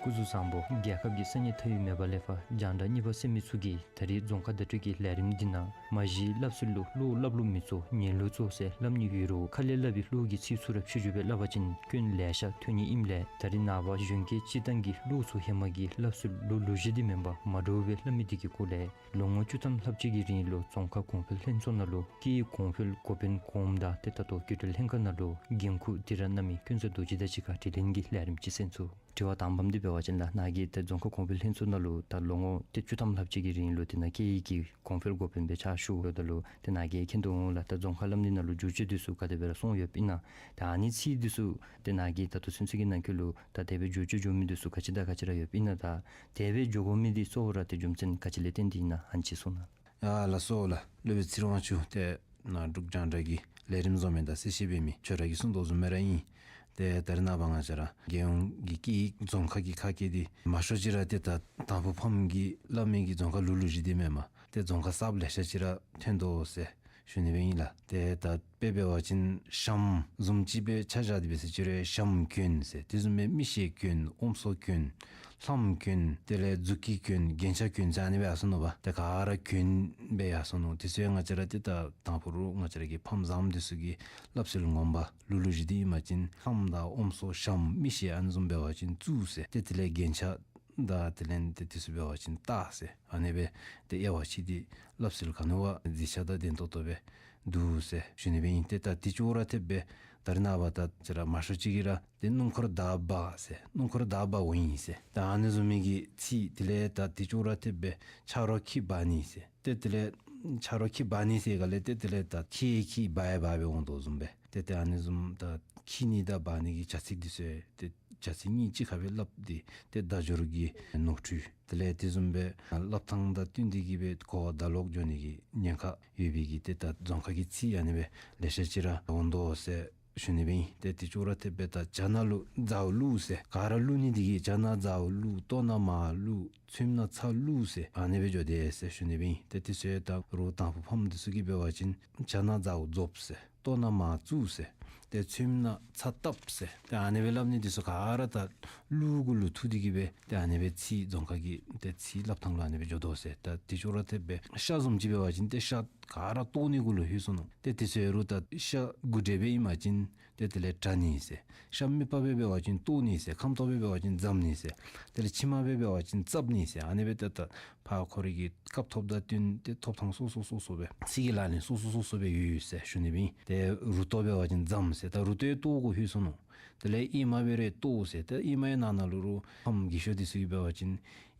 སྐུ་གཟུགས་བཟང་པོ། རྒྱལ་ཁབ་ཀྱི་གསར་རྙིང་མཐའ་དབུས་མེད་པ་ལས་ཕར་རྒྱང་བསྒྲགས་གཉིས་པ་གསན་མི་ཚུ་གིས་ད་རིས་རྫོང་ཁ་བརྡ་སྤྲོད་ཀྱི་ལས་རིམ་འདི་ནང་མ་གཞི་སླབ་སྲོལ་ལུ་བློ་སླབ་ལུགས་མི་གཙོ་ཉན་ལུགས་གཙོ་ཟེར་སླབ་ནི་ཡོད་རུང་ཁ་ལས་སླབ་པའི་བློ་གི་ཚིག་ཚུ་ར་ཕྱི་འགྱུར་སྦེ་སླབ་པ་ཅིན་སྐྱོན་ལེ་ཤ་ཐོན་ནི་ཨིནམ་ལས་ད་རིས་ནངས་པ་གཞོན་སྐྱེས་སྤྱིར་བཏང་གི་བློ་ཚུ་ཧེ་མ་གི་སླབ་སྲོལ་ལུགས་ལུགས་བཞི་འདི་མེན་པར་མ་འདྲཝ་སྦེ་སླབ་མི་འདི་གི་སྐོར་ལས་ལོ་ངོ་བཅུ་ཐམ་ལྷགཔ་ཅིག་གི་རིང་ལུ་རྫོང་ཁ་གོང་འཕེལ་ལྷན་ཚོགས་ནང་ལུ་སྐད་ཡིག་གོང་འཕེལ་འགོ་དཔོན་གོངམ་དང་ཏེ་ད་ལྟོ་དགེ་འཕེལ་ལྷན་ཁག་ནང་ལུ་འགན་ཁུར་དེ་ར་གནང་མི་ཀུན་བཟང་རྡོ་རྗེ་དང་གཅིག་ཁར་དྲི་ལན་གྱི་ལས་རིམ་ཅིག་གསན་ཚུགས། དྲི་བ་དང་པམ་འདི་འབད་བ་ཅིན་ལགས་ནཱ་གིས་ཏེ་རྫོང་ཁ་གོང་འཕེལ་ལྷན་ཚོགས་ནང་ལུ་ད་ལོ་ངོ་ཏེ་བཅུ་ཐམ་ལྷགཔ་ཅིག་གི་རིང་ལུ་དེ་ནང་སྐད་ཡིག་གི་གོང་འཕེལ་འགོ་དཔོན་སྦེ་ཕྱག་ཞུ་ཡོདཔ་ད་ལུ་ཏེ་ནཱ་གིས་མཁྱེན་དོ་འོང་ལགས། ད་རྫོང་ཁ་སླབ་ནི་ནང་ལུ་བསྒྱུར་བཅོས་འདི་ཚུ་ག་དེ་སྦེ་ར་སོང་ཡོདཔ་ཨིན་ན། ད་ཨ་ནི་ཚིག་འདི་ཚུ་ཏེ་ནཱ་གིས་ད་ལྟོ་ཚུན་ཚོད་ཀྱི་ནང་འཁོད་ལུ་ད་དེ་སྦེ་བསྒྱུར་བཅོས་འགྱོ་མི་འདི་ཚུ་ག་ཅི་དང་ག་ཅི་ར་ཡོདཔ་ཨིན་ན། ད་དེ་སྦེ་འགྱོ་དགོ་མི་འདི་གཙོ་བོ་ར་ཏེ་རྒྱུ་མཚན་ག་ཅི་ལས་བརྟེན་ཏེ་ཨིན་ན་ཧན་ཅིག་གསུང་གནང་། ཡ་ལགས་སོ་ལགས། སློབ་དཔོན་ཚེ་རིང་དབང་ཕྱུག་ཏེ་ནཱ་འབྲུག་རྒྱང་བསྒྲགས་ཀྱི་ལས་རིམ་བཟོ་མི་དང་གསལ་བཤད་འབད་མི་ཁྱོད་ར་གིས་གསུང་དོ་བཟུམ་སྦེ་ར་ཨིན། ཏེ་ད་རིས་ནངས་པ་ང་བཅས་ར་རྒྱལ་ཡོངས་ཀྱི་སྐད་ཡིག་རྫོང་ཁ་གི་ཁ་སྐད་འདི་མང་ཤོས་ཅིག་ར་ཏེ་ད་དང་ཕུ་ཕམ་གྱིས་སླབ་མི་གི་རྫོང་ཁ་ལུགས་ལུགས་བཞི་འདི་མེན་པར་ཏེ་རྫོང་ཁ་གསརཔ་ལེ་ཤ་ཅིག་ར་ཐོན་དོ་ཟེར་ཞུ་ནི་སྦེ་ཨིན་ལགས། ཏེ་ད་དཔེ་འབད་བ་ཅིན་ཤམ་བཟུམ་ཅིག་སྦེ་ཆ་བཞག་སྟེ་འབད་ཟེར་ཅི་རུང་ཤམ་གྱོན་ཟེར། དེ་བཟུམ་སྦེ་མིག་ཤེལ་གྱོན། ཨོམ་སྲོ་གྱོན། ལྷམ་གྱོན། དེ་ལས་མཛུབ་དཀྱི་གྱོན། རྒྱན་ཆ་གྱོན་ཟེར་ཨ་ནི་སྦེ་ཡར་སོ་ནུག་པ། ཏེ་ག་ར་གྱོན་སྦེ་ཡར་སོ་ནུག། དེ་ཚུ་ཡང་ང་བཅས་ར་ཏེ་ད་དང་ཕུ་རུང་ང་བཅས་ར་གི་ཕམ་བཟངམ་འདི་ཚུ་གི་སླབ་སྲོལ་ངོ་མ་ལུགས་ལུགས་བཞི་འདི་ཨིན་པ་ཅིན་ལྷམ་དང་ཨོམ་སྲོ་ཤམ་མིག་ཤེལ་ཨ་ནི་བཟུམ་འབད་བ་ཅིན་བཙུགས་ཟེར། ཏེ་དེ་ལས་རྒྱན་ཆ་དང་དེ་ལས་ཏེ་དེ་ཚུ་འབད་བ་ཅིན་ཏ་ཟེར། ཨ་ནི་སྦེ་ཏེ་དབྱེ་བ་ཕྱེ་སྟེ་སླབ་སྲོལ་ག་ནི་བ་གཟིགས་ཆ་དང་ལྡན་ཏོག་ཏོ་སྦེ་འདུག་ཟེར་ཞུ་ནི་སྦེ་ཨིན། ཏེ་ད་དེ་ཅོག་ར་འཐདཔ་སྦེ་ད་རིས་ནངས་པ་ད་ཅི་ར་མང་ཤོས་ཅིག་གིས་ར་ཏེ་སྣུམ་འཁོར་བདའ་འབག་ཟེར། སྣུམ་འཁོར་བདའ་འབག་འོང་ཡི་ཟེར། ད་ཨ་ནི་བཟུམ་མའི་གི་ཚིག་དེ་ལས་ད་དེ་ཅོག་ར་འཐདཔ་སྦེ་ཆ་རོགས་ཁྱི་འབག་ནི་ཟེར། ཏེ་དེ་ལས་ཆ་རོགས་ཁྱི་འབག་ནི་ཟེར་ག་ལས་ཏེ་དེ་ལས་ད་ཁྱི་ཁྱི་འབག་ཡང་འབག་སྦེ་འོང་དོ་བཟུམ་སྦེ། ཏེ་ཏེ་ཨ་ནི་བཟུམ་ད་ཁྱི་ནི་དང་འབག་ནི་གི་བྱ་ཚིག་འདི་ཚུ་ཏེ་བྱ་ཚིག་གཉིས་གཅིག་ཁར་སྦེ་སླབ་སྟེ་ཏེ་བརྡ་སྦྱོར་གྱི་ནོར་འཁྲུལ་དེ་ལས་དེ་བཟུམ་སྦེ་སླབ་ཐངས་དང་བསྟུན་ཏེ་གིས་སྦེ་གོ་བ་བརྡ་ལོག་འགྱོ་ནི་གི་ཉེན་ཁ་ཡོད་པའི་གི་ཏེ་ད་རྫོང་ཁ་གི་ཚིག་ཨ་ནི་སྦེ་ལེ་ཤ་ཅིག་ར་འོང་དོ་ཟེར་ཞུ་ནི་སྦེ་ཨིན། ཏེ་དེ་ཅོག་ར་འཐདཔ་སྦེ་ད་བྱ་ནག་ལུ་རྫའུ་བླུགས་ཟེར། ག་ར་བླུགས་ནི་དེ་གིས་བྱ་ནག་རྫའུ་བླུགས། ལྟོ་ནག་མར་བླུགས། ཚོདམ་ནག་ཚྭ་བླུགས་ཟེར་ཨ་ནི་སྦེ་འགྱོ་དེས་ཟེར་ཞུ་ནི་སྦེ་ཨིན། ཏེ་དེ་ཚུ་ཡང་ད་རུང་དང་ཕུ་ཕམ་འདི་ཚུ་གིས་འབད་བ་ཅིན་བྱ་ནག་རྫའུ་རྫོབ་ཟེར། ལྟོ་ནག་མར་བཙུགས་ཟེར། ཏེ་ཚོདམ་ནག་ཚྭ་བཏབ་ཟེར། ཏེ་ཨ་ནི་སྦེ་སླབ་ནི་འདི་ཚུ་ག་ར་ད་གླུ་གུ་ལུ་ཐུག་སྟེ་གིས་སྦེ་ཏེ་ཨ་ནི་སྦེ་ཚིག་རྫོང་ཁ་གི་ཏེ་ཚིག་སླབ་ཐངས་ལུ་ཨ་ནི་སྦེ་འགྱོ་དོ་ཟེར། ད་དེ་ཅོག་ར་འཐདཔ་སྦེ་ཤ་བཟུམ་ཅིག་འབད་བ་ཅིན་ཏེ་ཤ་ག་ར་བཏོག་ནི་གུ་ལུ་ལྷོད་སོ་ནུག། ཏེ་དེ་ཚུ་ཡང་རུང་ད་ཤ་དགུ་འབྲས་སྦེ་ཨིན་པ་ཅིན་ཏེ་དེ་ལས་དྲ་ནི་ཟེར། ཤ་མིད་པ་སྦེ་འབད་བ་ཅིན་བཏོག་ནི་ཟེར། ཁམ་ཐོག་སྦེ་འབད་བ་ཅིན་རྫམ་ནི་ཟེར། དེ་ལས་ཕྱེ་མ་སྦེ་འབད་བ་ཅིན་རྩབ་ནི་ཟེར། ཨ་ནི་སྦེ་ཏེ་ད་ཕར་ཁོ་རའི་གི་སྐབས་ཐོབ་དང་བསྟུན་ཏེ་ཐོབ་ཐངས་སོ་སོ་སོ་སོ་སྦེ་ཚིག་གི་ལག་ལེན་སོ་སོ་སོ་སོ་སྦེ་ཡོད་ཡོད་ཟེར་ཞུ་ནི་སྦེ་ཨིན། ཏེ་རུ་ཏོ་འབད་བ་ཅིན་རྫམ་ཟེར། ད་རུ་ཏོ་ཡང་བཏོག་གུ་ལྷོད་སོ་ནུག། དེ་ལས་ཨིན་མ་འབད་རུང་ཏོ་ཟེར། ཏེ་ཨིན་མའི་ནང་ན་ལུ་རུང་ཕམ་རྒས་ཤོས་འདི་ཚུ་གིས་འབད་བ་ཅིན་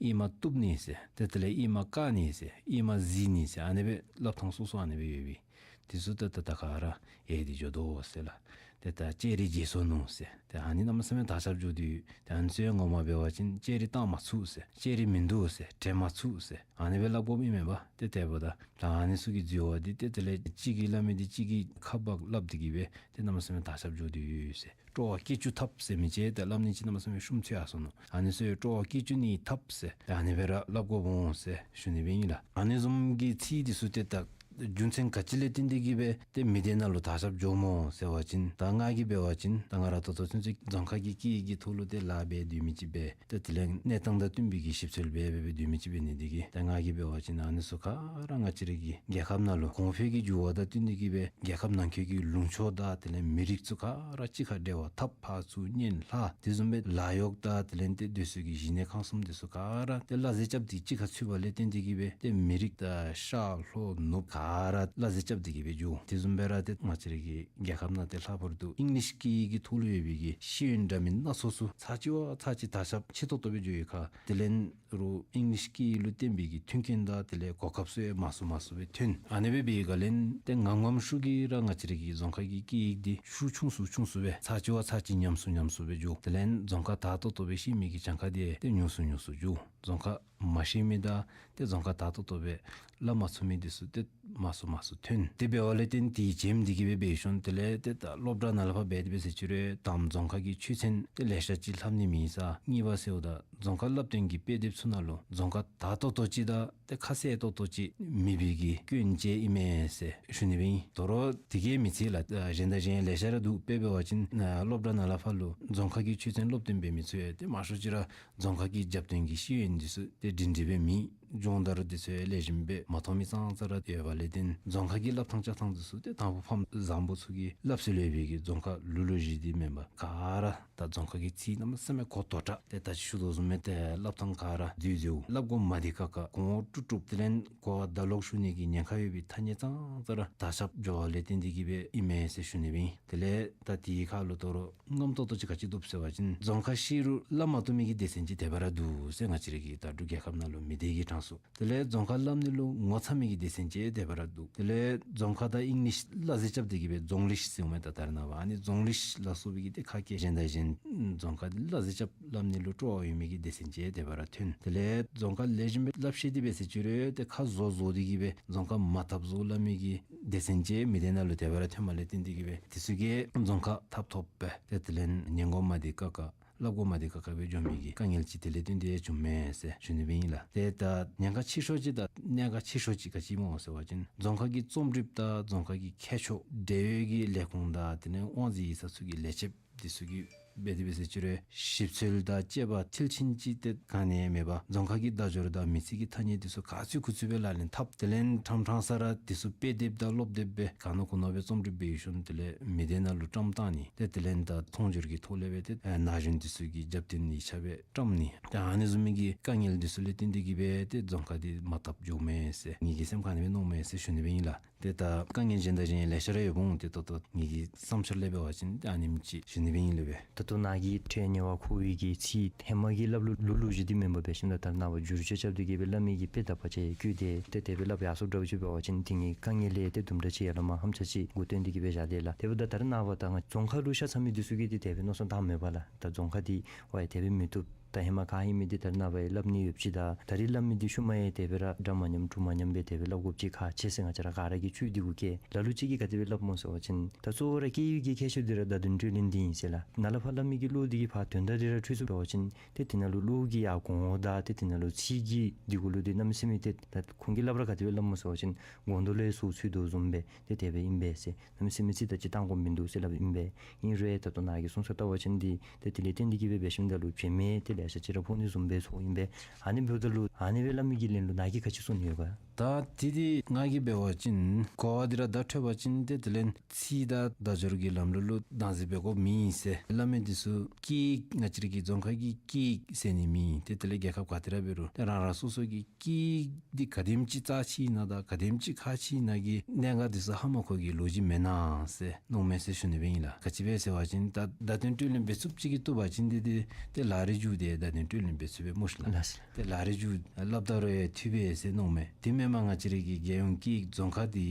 ཨིན་མ་བཏུབ་ནི་ཟེར། ཏེ་དེ་ལས་ཨིན་མ་བཀག་ནི་ཟེར། ཨིན་མ་བཟི་ནི་ཟེར། ཨ་ནི་སྦེ་སླབ་ཐངས་སོ་སོ་ཨ་ནི་སྦེ་ཡོད་པས། དེ་ཚུ་ཏེ་ད་ད་ག་ར་ཡལ་ཏེ་འགྱོ་དོ་ཟེར་ལགས། ཏེ་ད་ལྕགས་རི་བརྗེད་སོ་ནུག་ཟེར། ཏེ་ཨ་ནི་གནམ་མེད་ས་མེད་དར་ཁྱབ་འགྱོ་དོ་ཡོད། ཏེ་ཨ་ནི་ཚུ་ཡང་ངོ་མ་འབད་བ་ཅིན་ལྕགས་རི་བཏང་མ་ཚུགས་ཟེར། ལྕགས་རི་མིན་འདུག་ཟེར། དྲན་མ་ཚུགས་ཟེར། ཨ་ནི་སྦེ་སླབ་དགོཔ་ཨིན་མས་པ། ཏེ་དེ་འབདཝ་ད་ད་ཨ་ནི་ཚུ་གི་འཛོལ་བ་འདི་ཏེ་དེ་ལས་གཅིག་གིས་སླབ་མི་འདི་གཅིག་གིས་ཁ་འབག་སླབ་སྟེ་གིས་སྦེ་ཏེ་གནམ་མེད་ས་མེད་དར་ཁྱབ་འགྱོ་དོ་ཡོད་ཟེར། སྤྲོ་བ་སྐྱེ་བཅུག་ཐབས་ཟེར་མི་ཅིག་ཏེ་སླབ་ནི་ཅིག་གནམ་མེད་ས་མེད་ཤུགས་ཆེ་ཡར་སོ་ནུག། ཨ་ནི་ཚུ་སྤྲོ་བ་སྐྱེ་བཅུག་ནིའི་ཐབས་ཟེར་ཨ་ནི་སྦེ་ར་སླབ་དགོཔ་འོང་ཟེར་ཞུ་ནི་སྦེ་ཨིན་ལགས། ཨ་ནི་བཟུམ་གྱི་ཚིག་འདི་ཚུ་ཏེ་ད་རྒྱུ་མཚན་ག་ཅི་ལས་བརྟེན་ཏེ་གིས་སྦེ་ཏེ་མི་སྡེ་ནང་ལུ་དར་ཁྱབ་འགྱོཝ་སྨོ་ཟེར་བ་ཅིན་ད་ང་གིས་འབད་བ་ཅིན་ད་ང་ར་ད་ལྟོ་ཚུན་ཚོད་རྫོང་ཁ་གི་སྐད་ཡིག་གི་ཐོག་ལུ་ཏེ་ལཱ་འབད་སྡོད་མི་ཅིག་སྦེ་ཏེ་དེ་ལས་གནས་སྟངས་དང་བསྟུན་པའི་གི་ཞིབ་འཚོལ་འབད་འབད་སྦེ་སྡོད་མི་ཅིག་འབད་ནི་འདི་གིས་ད་ང་གིས་འབད་བ་ཅིན་ཨ་ནི་ཚུ་ག་ར་ང་བཅས་ར་གི་རྒྱལ་ཁབ་ནང་ལུ་གོང་འཕེལ་གྱི་འགྱུར་བ་དང་བསྟུན་ཏེ་གིས་སྦེ་རྒྱལ་ཁབ་ནང་འཁོད་ཀྱི་ལུང་ཕྱོགས་དང་དེ་ལས་མི་རིགས་ཚུ་ག་ར་གཅིག་ཁར་འབྲེལ་བ་འཐབ། ཕར་ཚུར་གཉེན་ལྷག། དེ་བཟུམ་སྦེ་ལཱ་གཡོག་དང་དེ་ལས་ཏེ་སྡོད་སའི་གི་གཞི་གནས་ཁང་གསུམ་འདི་ཚུ་ག་ར་ཏེ་བླ་ཟེར་རྐྱབ་སྟེ་གཅིག་ཁར་ཚུད་པ་ལས་བརྟེན་ཏེ་གིས་སྦེ་ཏེ་མི་རིགས་དང་ཤར་ལྷོ་ནུབ་ག་ར་བླ་ཟེར་རྐྱབ་སྟེ་གིས་སྦེ་འགྱོ། དེ་བཟུམ་སྦེ་ར་ཏེ་ང་བཅས་ར་གི་རྒྱལ་ཁབ་ནང་ཏེ་ལྷག་པར་དུ་ཨིང་ལིཤ་སྐད་ཡིག་གི་ཐོག་ལུ་ཡོད་པའི་གི་ཤེས་ཡོན་འདྲ་མིན་སྣ་ཚོགས་ཚུ་ཚར་གཅིག་བ་ཚར་གཅིག་དར་ཁྱབ་ཆེ་ཏོག་ཏོ་སྦེ་འགྱོ་ཡོད་ཁར་དེ་ལས་རུང་ཨིང་ལིཤ་སྐད་ཡིག་ལུ་བརྟེན་པའི་གི་མཐུན་རྐྱེན་དང་དེ་ལས་གོ་སྐབས་ཚུ་ཡང་མང་སུ་མང་སུ་སྦེ་ཐོན། ཨ་ནི་སྦེ་འབད་བའི་སྒང་ལས་ཏེ་ངམ་ངམ་ཤུགས་ཀྱིས་ར་ང་བཅས་ར་གི་རྫོང་ཁ་གི་སྐད་ཡིག་འདི་ཤུགས་ཆུང་སུ་ཆུང་སུ་སྦེ་ཚར་གཅིག་བ་ཚར་གཅིག་ཉམས་སུ་ཉམས་སུ་སྦེ་འགྱོ། དེ་ལས་རྫོང་ཁ་དར་ཏོག་ཏོ་སྦེ་ཤེས་མི་གི་གྱངས་ཁ་འདི་ཏེ་ཉུང་སུ་ཉུང་སུ་འགྱོ། རྫོང་ཁ་མ་ཤེས་མི་དང་ཏེ་རྫོང་ཁ་དར་ཏོག་ཏོ་སྦེ་སླབ་མ་ཚུགས་མི་འདི་ཚུ་ཏེ་མང་སུ་མང་སུ་ཐོན། དེ་འབདཝ་ལས་བརྟེན་ཏེ་འཇམ་སྟེ་གིས་སྦེ་འབད་ཞིནམ་དེ་ལས་ཏེ་ད་སློབ་གྲྭ་ནང་ལས་ཕར་འབད་དེ་འབད་ཟེར་ཅི་རུང་དང་རྫོང་ཁ་གི་ཆོས་ཚན་ཏེ་ལེ་ཤ་ཅིག་ལྷབ་ནི་མེད་ས་གཉིས་པ་ཟེརཝ་ད་རྫོང་ཁ་བསླབ་སྟོན་གྱི་དཔེ་དེབ་ཚུ་ནང་ལུ་རྫོང་ཁ་དར་ཏོག་ཏོ་ཅིག་དང་ཏེ་ཁ་གསལ་ཏོག་ཏོ་ཅིག་མེད་པའི་གི་སྐྱོན་ཅིག་ཨིན་མས་ཟེར་ཞུ་ནི་སྦེ་ཨིན། དོ་རུང་དེ་གིས་མི་ཚད་ལགས། གཞན་དང་གཞན་ལེ་ཤ་ར་འདུག། དཔེ་འབད་བ་ཅིན་སློབ་གྲྭ་ནང་ལས་ཕར་ལུ་རྫོང་ཁ་གི་ཆོས་ཚན་སློབ་སྟོན་འབད་མི་ཚུ་ཡང་ཏེ་མང་ཤོས་ཅིག་ར་རྫོང་ཁ་གི་རྒྱབ་རྟེན་གྱི་ཤེས་ཡོན་འདི་ཚུ་ཏེ་སྒྲིང་སྒྲི་སྦེ་མེད། སྦྱོང་བརྡར་འདི་ཚུ་ཡང་ལེགས་ཤོམ་སྦེ་མ་མཐོང་མི་ཙང་ཙ་ར་ཡོད་པ་ལས་བརྟེན་རྫོང་ཁ་གི་སླབ་ཐངས་བཅའ་ཐངས་འདི་ཚུ་ཏེ་དང་ཕུ་ཕམ་བཟང་པོ་ཚུ་གིས་སླབ་སྲོལ་ཡོད་པའི་གི་རྫོང་ཁ་ལུ་ལུ་བཞི་འདི་མེན་པར་ག་ར་ད་རྫོང་ཁ་གི་ཚིག་གནམ་མེད་ས་མེད་གོ་དོ་དྲགས། ཏེ་ད་ཅི་ཞུ་དོ་བཟུམ་སྦེ་ཏེ་སླབ་ཐངས་ག་ར་འཛོལ་འཛོལཝ། སླབ་དགོཔ་མ་བདེ་ཁག་ཁ། གོང་འོག་དཀྲུག་དཀྲུག། དེ་ལས་གོ་བརྡ་ལོག་ཞུ་ནི་གི་ཉེན་ཁ་ཡོད་པའི་ཐ་སྙད་ཙང་ཙ་ར་དར་ཁྱབ་འགྱོ་བ་ལས་བརྟེན་ཏེ་གིས་སྦེ་ཨིན་མས་ཟེར་ཞུ་ནི་སྦེ་ཨིན། དེ་ལས་ད་དེའི་ཁར་ལུ་དོ་རུང་རྔམ་ཏོག་ཏོ་ཅིག་ག་ཅི་འདུག་ཟེར་བ་ཅིན་རྫོང་ཁ་ཤེས་རུང་སླབ་མ་བཏུབ་མི་གི་སྡེ་ཚན་ཅིག་དེ་སྦེ་ར་འདུག་ཟེར་ང་བཅས་ར་གི་ད་འབྲུག་རྒྱལ་ཁབ་ནང་ལུ་མི་སྡེ་གི་གྲངས་སུ། དེ་ལས་རྫོང་ཁ་སླབ་ནི་ལུ་ངོ་ཚ་མི་གི་སྡེ་ཚན་ཅིག་དེ་སྦེ་ར་འདུག། དེ་ལས་རྫོང་ཁ་དང་ཨིང་ལིཤ་བླ་ཟེར་རྐྱབ་སྟེ་གིས་སྦེ་རྫོང་ལིཤ་ཟེར་འོང་མས། ད་ད་རེས་ནངས་པ་ཨ་ནི་རྫོང་ལིཤ་ལ་སོགས་པའི་གི་ཏེ་ཁ་སྐད་གཞན་དང་གཞན་རྫོང་ཁ་འདི་བླ་ཟེར་རྐྱབ་སླབ་ནི་ལུ་སྤྲོ་བ་ཡོད་མི་གི་སྡེ་ཚན་ཅིག་དེ་སྦེ་ར་ཐོན། དེ་ལས་རྫོང་ཁ་ལེགས་ཤོམ་སྦེ་སླབ་ཤེས་ཏེ་འབད་ཟེར་ཅི་རུང་ཏེ་ཁ་བཟོ་བཟོ་སྟེ་གིས་སྦེ་རྫོང་ཁ་མ་འཐབ་བཟོ་སླབ་མི་གི་སྡེ་ཚན་ཅིག་མི་སྡེ་ནང་ལུ་དེ་སྦེ་ར་ཐོནམ་ལས་བརྟེན་ཏེ་གིས་སྦེ་དེ་ཚུ་གིས་རྫོང་ཁ་འཐབ་ཐོབ་སྦེ་ཏེ་དེ་ལས་ཉན་དགོཔ་མ་བདེ་ཁག་ཁ་སླབ་དགོཔ་མ་བདེ་ཁག་ཁ་སྦེ་འགྱོ་མི་གི་དཀའ་ངལ་ཅིག་དེ་ལས་བརྟེན་ཏེ་བྱུངམ་མས་ཟེར་ཞུ་ནི་སྦེ་ཨིན་ལགས། ཏེ་ད་ཉེན་ཁ་ཆེ་ཤོས་ཅིག་དང་གནད་འགག་ཆེ་ཤོས་ཅིག་ག་ཅི་སྨོ་ཟེར་བ་ཅིན་རྫོང་ཁ་གི་རྩོམ་སྒྲིགཔ་དང་རྫོང་ཁ་གི་མཁས་མཆོག་འབྲེལ་ཡོད་ཀྱི་ལས་ཁུངས་དང་དེ་ལས་དབང་འཛིན་ཡིག་ཚང་ཚུ་གི་ལས་བྱེདཔ་འདི་ཚུ་གིས་འབད་དེ་འབད་ཟེར་ཅི་རུང་ཞིབ་འཚོལ་དང་དཔྱད་པ་མཐིལ་ཕྱིན་ཅིག་ཏེ་ག་ནི་ཡང་མེད་པར་རྫོང་ཁ་གི་བརྡ་སྦྱོར་དང་མི་ཚེ་གི་ཐ་སྙད་འདི་ཚུ་ག་ཚོད་ཁུ་ཚོད་སྦེ་ལག་ལེན་འཐབ། དེ་ལས་ཕྲང་ཕྲང་ས་ར་འདི་ཚུ་དཔེ་དེབ་དང་སློབ་དེབ་སྦེ་ག་ནོར་གུ་ནོར་སྦེ་རྩོམ་སྒྲིག་འབད་ཞིནམ་དེ་ལས་མི་སྡེ་ནང་ལུ་བཀྲམ་བཏང་ནི། ཏེ་དེ་ལས་ད་མཐོང་བརྗོད་ཀྱི་ཐོག་ལས་སྦེ་ཏེ་ཨེ་ན་གཞོན་འདི་ཚུ་གི་རྒྱབ་རྟེན་ཡིག་ཆ་སྦེ་བཀྲམ་ནི། ཏེ་ཨ་ནི་བཟུམ་མའི་གི་དཀའ་ངལ་འདི་ཚུ་ལས་བརྟེན་ཏེ་གིས་སྦེ་ཏེ་རྫོང་ཁ་འདི་མ་འཐབ་འགྱོཝ་མས་ཟེར་ངེ་གི་སེམས་ཁར་ཨ་ནི་སྦེ་མནོཝ་མས་ཟེར་ཞུ་ནི་སྦེ་ཨིན་ལགས། ཏེ་ད་དཀའ་ངལ་གཞན་དང་གཞན་ལེ་ཤ་ར་ཡོདཔ་འོང་། ཏེ་ད་ལྟོ་ངེ་གི་བསམ་འཆར་ལས་འབད་བ་ཅིན་ཨ་ནེམ་ཅིག་ཞུ་ནི་སྦེ་ཨིན་ལགས་པས། ད་ལྟོ་ནཱ་གིས་འཕྲལ་ཉེ་བར་འཁོར་བའི་གི་ཚིག་ཧེ་མ་གི་སླབ་ལུགས་ལུ་ལུ་ཅིག་འདི་མེན་པར་འབད་ཞིནམ་ད་ད་རེས་ནངས་པ་བསྒྱུར་བཅོས་རྐྱབ་སྟེ་གིས་སྦེ་སླབ་མི་གི་དཔེ་དང་བར་ཆ་ཡང་བཀོད་དེ་ཏེ་དེ་སྦེ་སླབ་ཡར་སོང་འདྲཝ་ཅིག་འབད་བ་ཅིན་དེ་ནི་དཀའ་ངལ་ལས་ཏེ་དུམ་གྲ་ཅིག་ཡར་ལས་མར་ཧམ་ཆ་ཅིག་འགོ་སྟོན་ཏེ་གིས་སྦེ་བཞག་དེས་ལགས། དེ་འབདཝ་ད་ད་རེས་ནངས་པ་ད་ང་རྫོང་ཁ་ལུ་ཤ་ཚ་མི་འདི་ཚུ་གིས་ཏེ་དེ་སྦེ་མནོ་བསམ་བཏངམ་མས་པ་ལགས། ད་རྫོང་ཁ་འདི་ཝའི་དེ་སྦེ་མི་བཏུབ། ད་ཧེ་མ་ག་ཨིན་མི་འདི་ད་རེས་ནངས་པ་ཡང་སླབ་ནི་ཡོདཔ་ཅིག་དང་ད་རེས་སླབ་མི་འདི་ཤུལ་མ་ཡང་དེ་སྦེ་ར་འདྲ་མ་ཉམས་འདྲུ་མ་ཉམས་སྦེ་དེ་སྦེ་སླབ་དགོཔ་ཅིག་ཁག་ཆེ་ཟེར་ང་བཅས་ར་ག་ར་གིས་ཚུད་དེ་གུ་བཀལ། ལ་ལུ་ཅིག་གིས་ག་དེ་སྦེ་སླབ་སྨོ་ཟེར་བ་ཅིན་ད་གཙོ་བོ་ར་སྐད་ཡིག་གི་ཁྱད་ཆོས་འདི་ར་བརྡ་དོན་སྤྲོད་ལེན་འདི་ཨིན་ཟེར་ལགས། ནཱ་ལས་ཕར་སླབ་མི་གི་བློ་འདི་གིས་ཕར་དོན་དག་འདི་ར་འཕྲོད་ཚུགས་པ་འབད་བ་ཅིན་ཏེ་དེ་ནང་ལུ་བློ་གི་ཡར་གོང་འོག་དང་ཏེ་དེ་ནང་ལུ་ཚིག་གི་འདི་གུ་ལུ་ཏེ་གནམ་མེད་ས་མེད་ཏེ་ད་ཁོང་གིས་སླབ་ར་ག་དེ་སྦེ་སླབ་སྨོ་ཟེར་བ་ཅིན་སྒོང་རྡོག་ལས་ཟུར་ཚུད་དོ་བཟུམ་སྦེ་ཏེ་དེ་སྦེ་ཨིན་པས་ཟེར། གནམ་མེད་ས་མེད་ཚིག་དང་ཅིག་བཏང་དགོཔ་མིན་འདུག་ཟེར་སླབ་ཨིན་པས། ཨིན་རུང་ད་ལྟོ་ནཱ་གིས་གསུང་ས་བལྟ་བ་ཅིན་འདི་ཏེ་དེ་ལས་བརྟེན་ཏེ་གིས་སྦེ་འབད་ཞིནམ་ད་ལུ་བྱེ་མ་ཏེ་ལེ་ཤ་ཅིག་ར་ཕོག་ནི་བཟུམ་སྦེ་ཚོརཝ་ཨིན་པས། ཨ་ནི་འབདཝ་ད་ལུ་ཨ་ནི་སྦེ་སླབ་མི་གི་ལན་ལུ་ནཱ་གིས་ག་ཅི་གསུང་ནི་ཡོད་ག། ད་དེ་འདི་ང་གིས་འབད་བ་ཅིན་གོ་བ་འདི་ར་བརྡ་འཕྲོད་པ་ཅིན་ཏེ་དེ་ལས་ཚིག་དང་བརྡ་སྦྱོར་གྱི་ལམ་ལུགས་ལུ་བདག་འཛིན་འབད་དགོཔ་མེད་ཟེར། བླ་མ་འདི་ཚུ་སྐད་ཡིག་ང་བཅས་ར་གི་རྫོང་ཁ་གི་སྐད་ཡིག་ཟེར་ནི་མེད། ཏེ་དེ་ལས་རྒྱལ་ཁབ་ག་ཏེ་ར་འབད་རུང་ཏེ་རང་རང་སོ་སོ་གི་སྐད་ཡིག་འདི་ག་དེམ་ཅིག་རྩ་ཆེ་ཨིན་ན་དང་ག་དེམ་ཅིག་ཁག་ཆེ་ཨིན་ན་གི་གནད་འགག་འདི་ཚུ་ཧ་མ་གོ་གི་ལོ་རྒྱུས་མེན་ན་ཟེར་མནོཝ་མས་ཟེར་ཞུ་ནི་སྦེ་ཨིན་ལགས། ག་ཅི་སྦེ་ཟེར་བ་ཅིན་ད་བརྡ་དོན་སྤྲོད་ལེན་འབད་ཚུགསཔ་ཅིག་གིས་བཏུབ་པ་ཅིན་འདི་འདི་ཏེ་ལག་རིས་རྒྱུག་སྟེ་བརྡ་དོན་སྤྲོད་ལེན་འབད་ཚུགས་པས་སྨོ་ཤིག་ལགས། ལགས་སོ། ཏེ་ལག་རིས་རྒྱུག་སླབ་ད་རུང་ཡང་འཐུས་པས་ཟེར་མནོཝ་མས། དེ་མེན་པར་ང་བཅས་ར་གི་རྒྱལ་ཡོངས་སྐད་ཡིག་རྫོང་ཁ་འདི་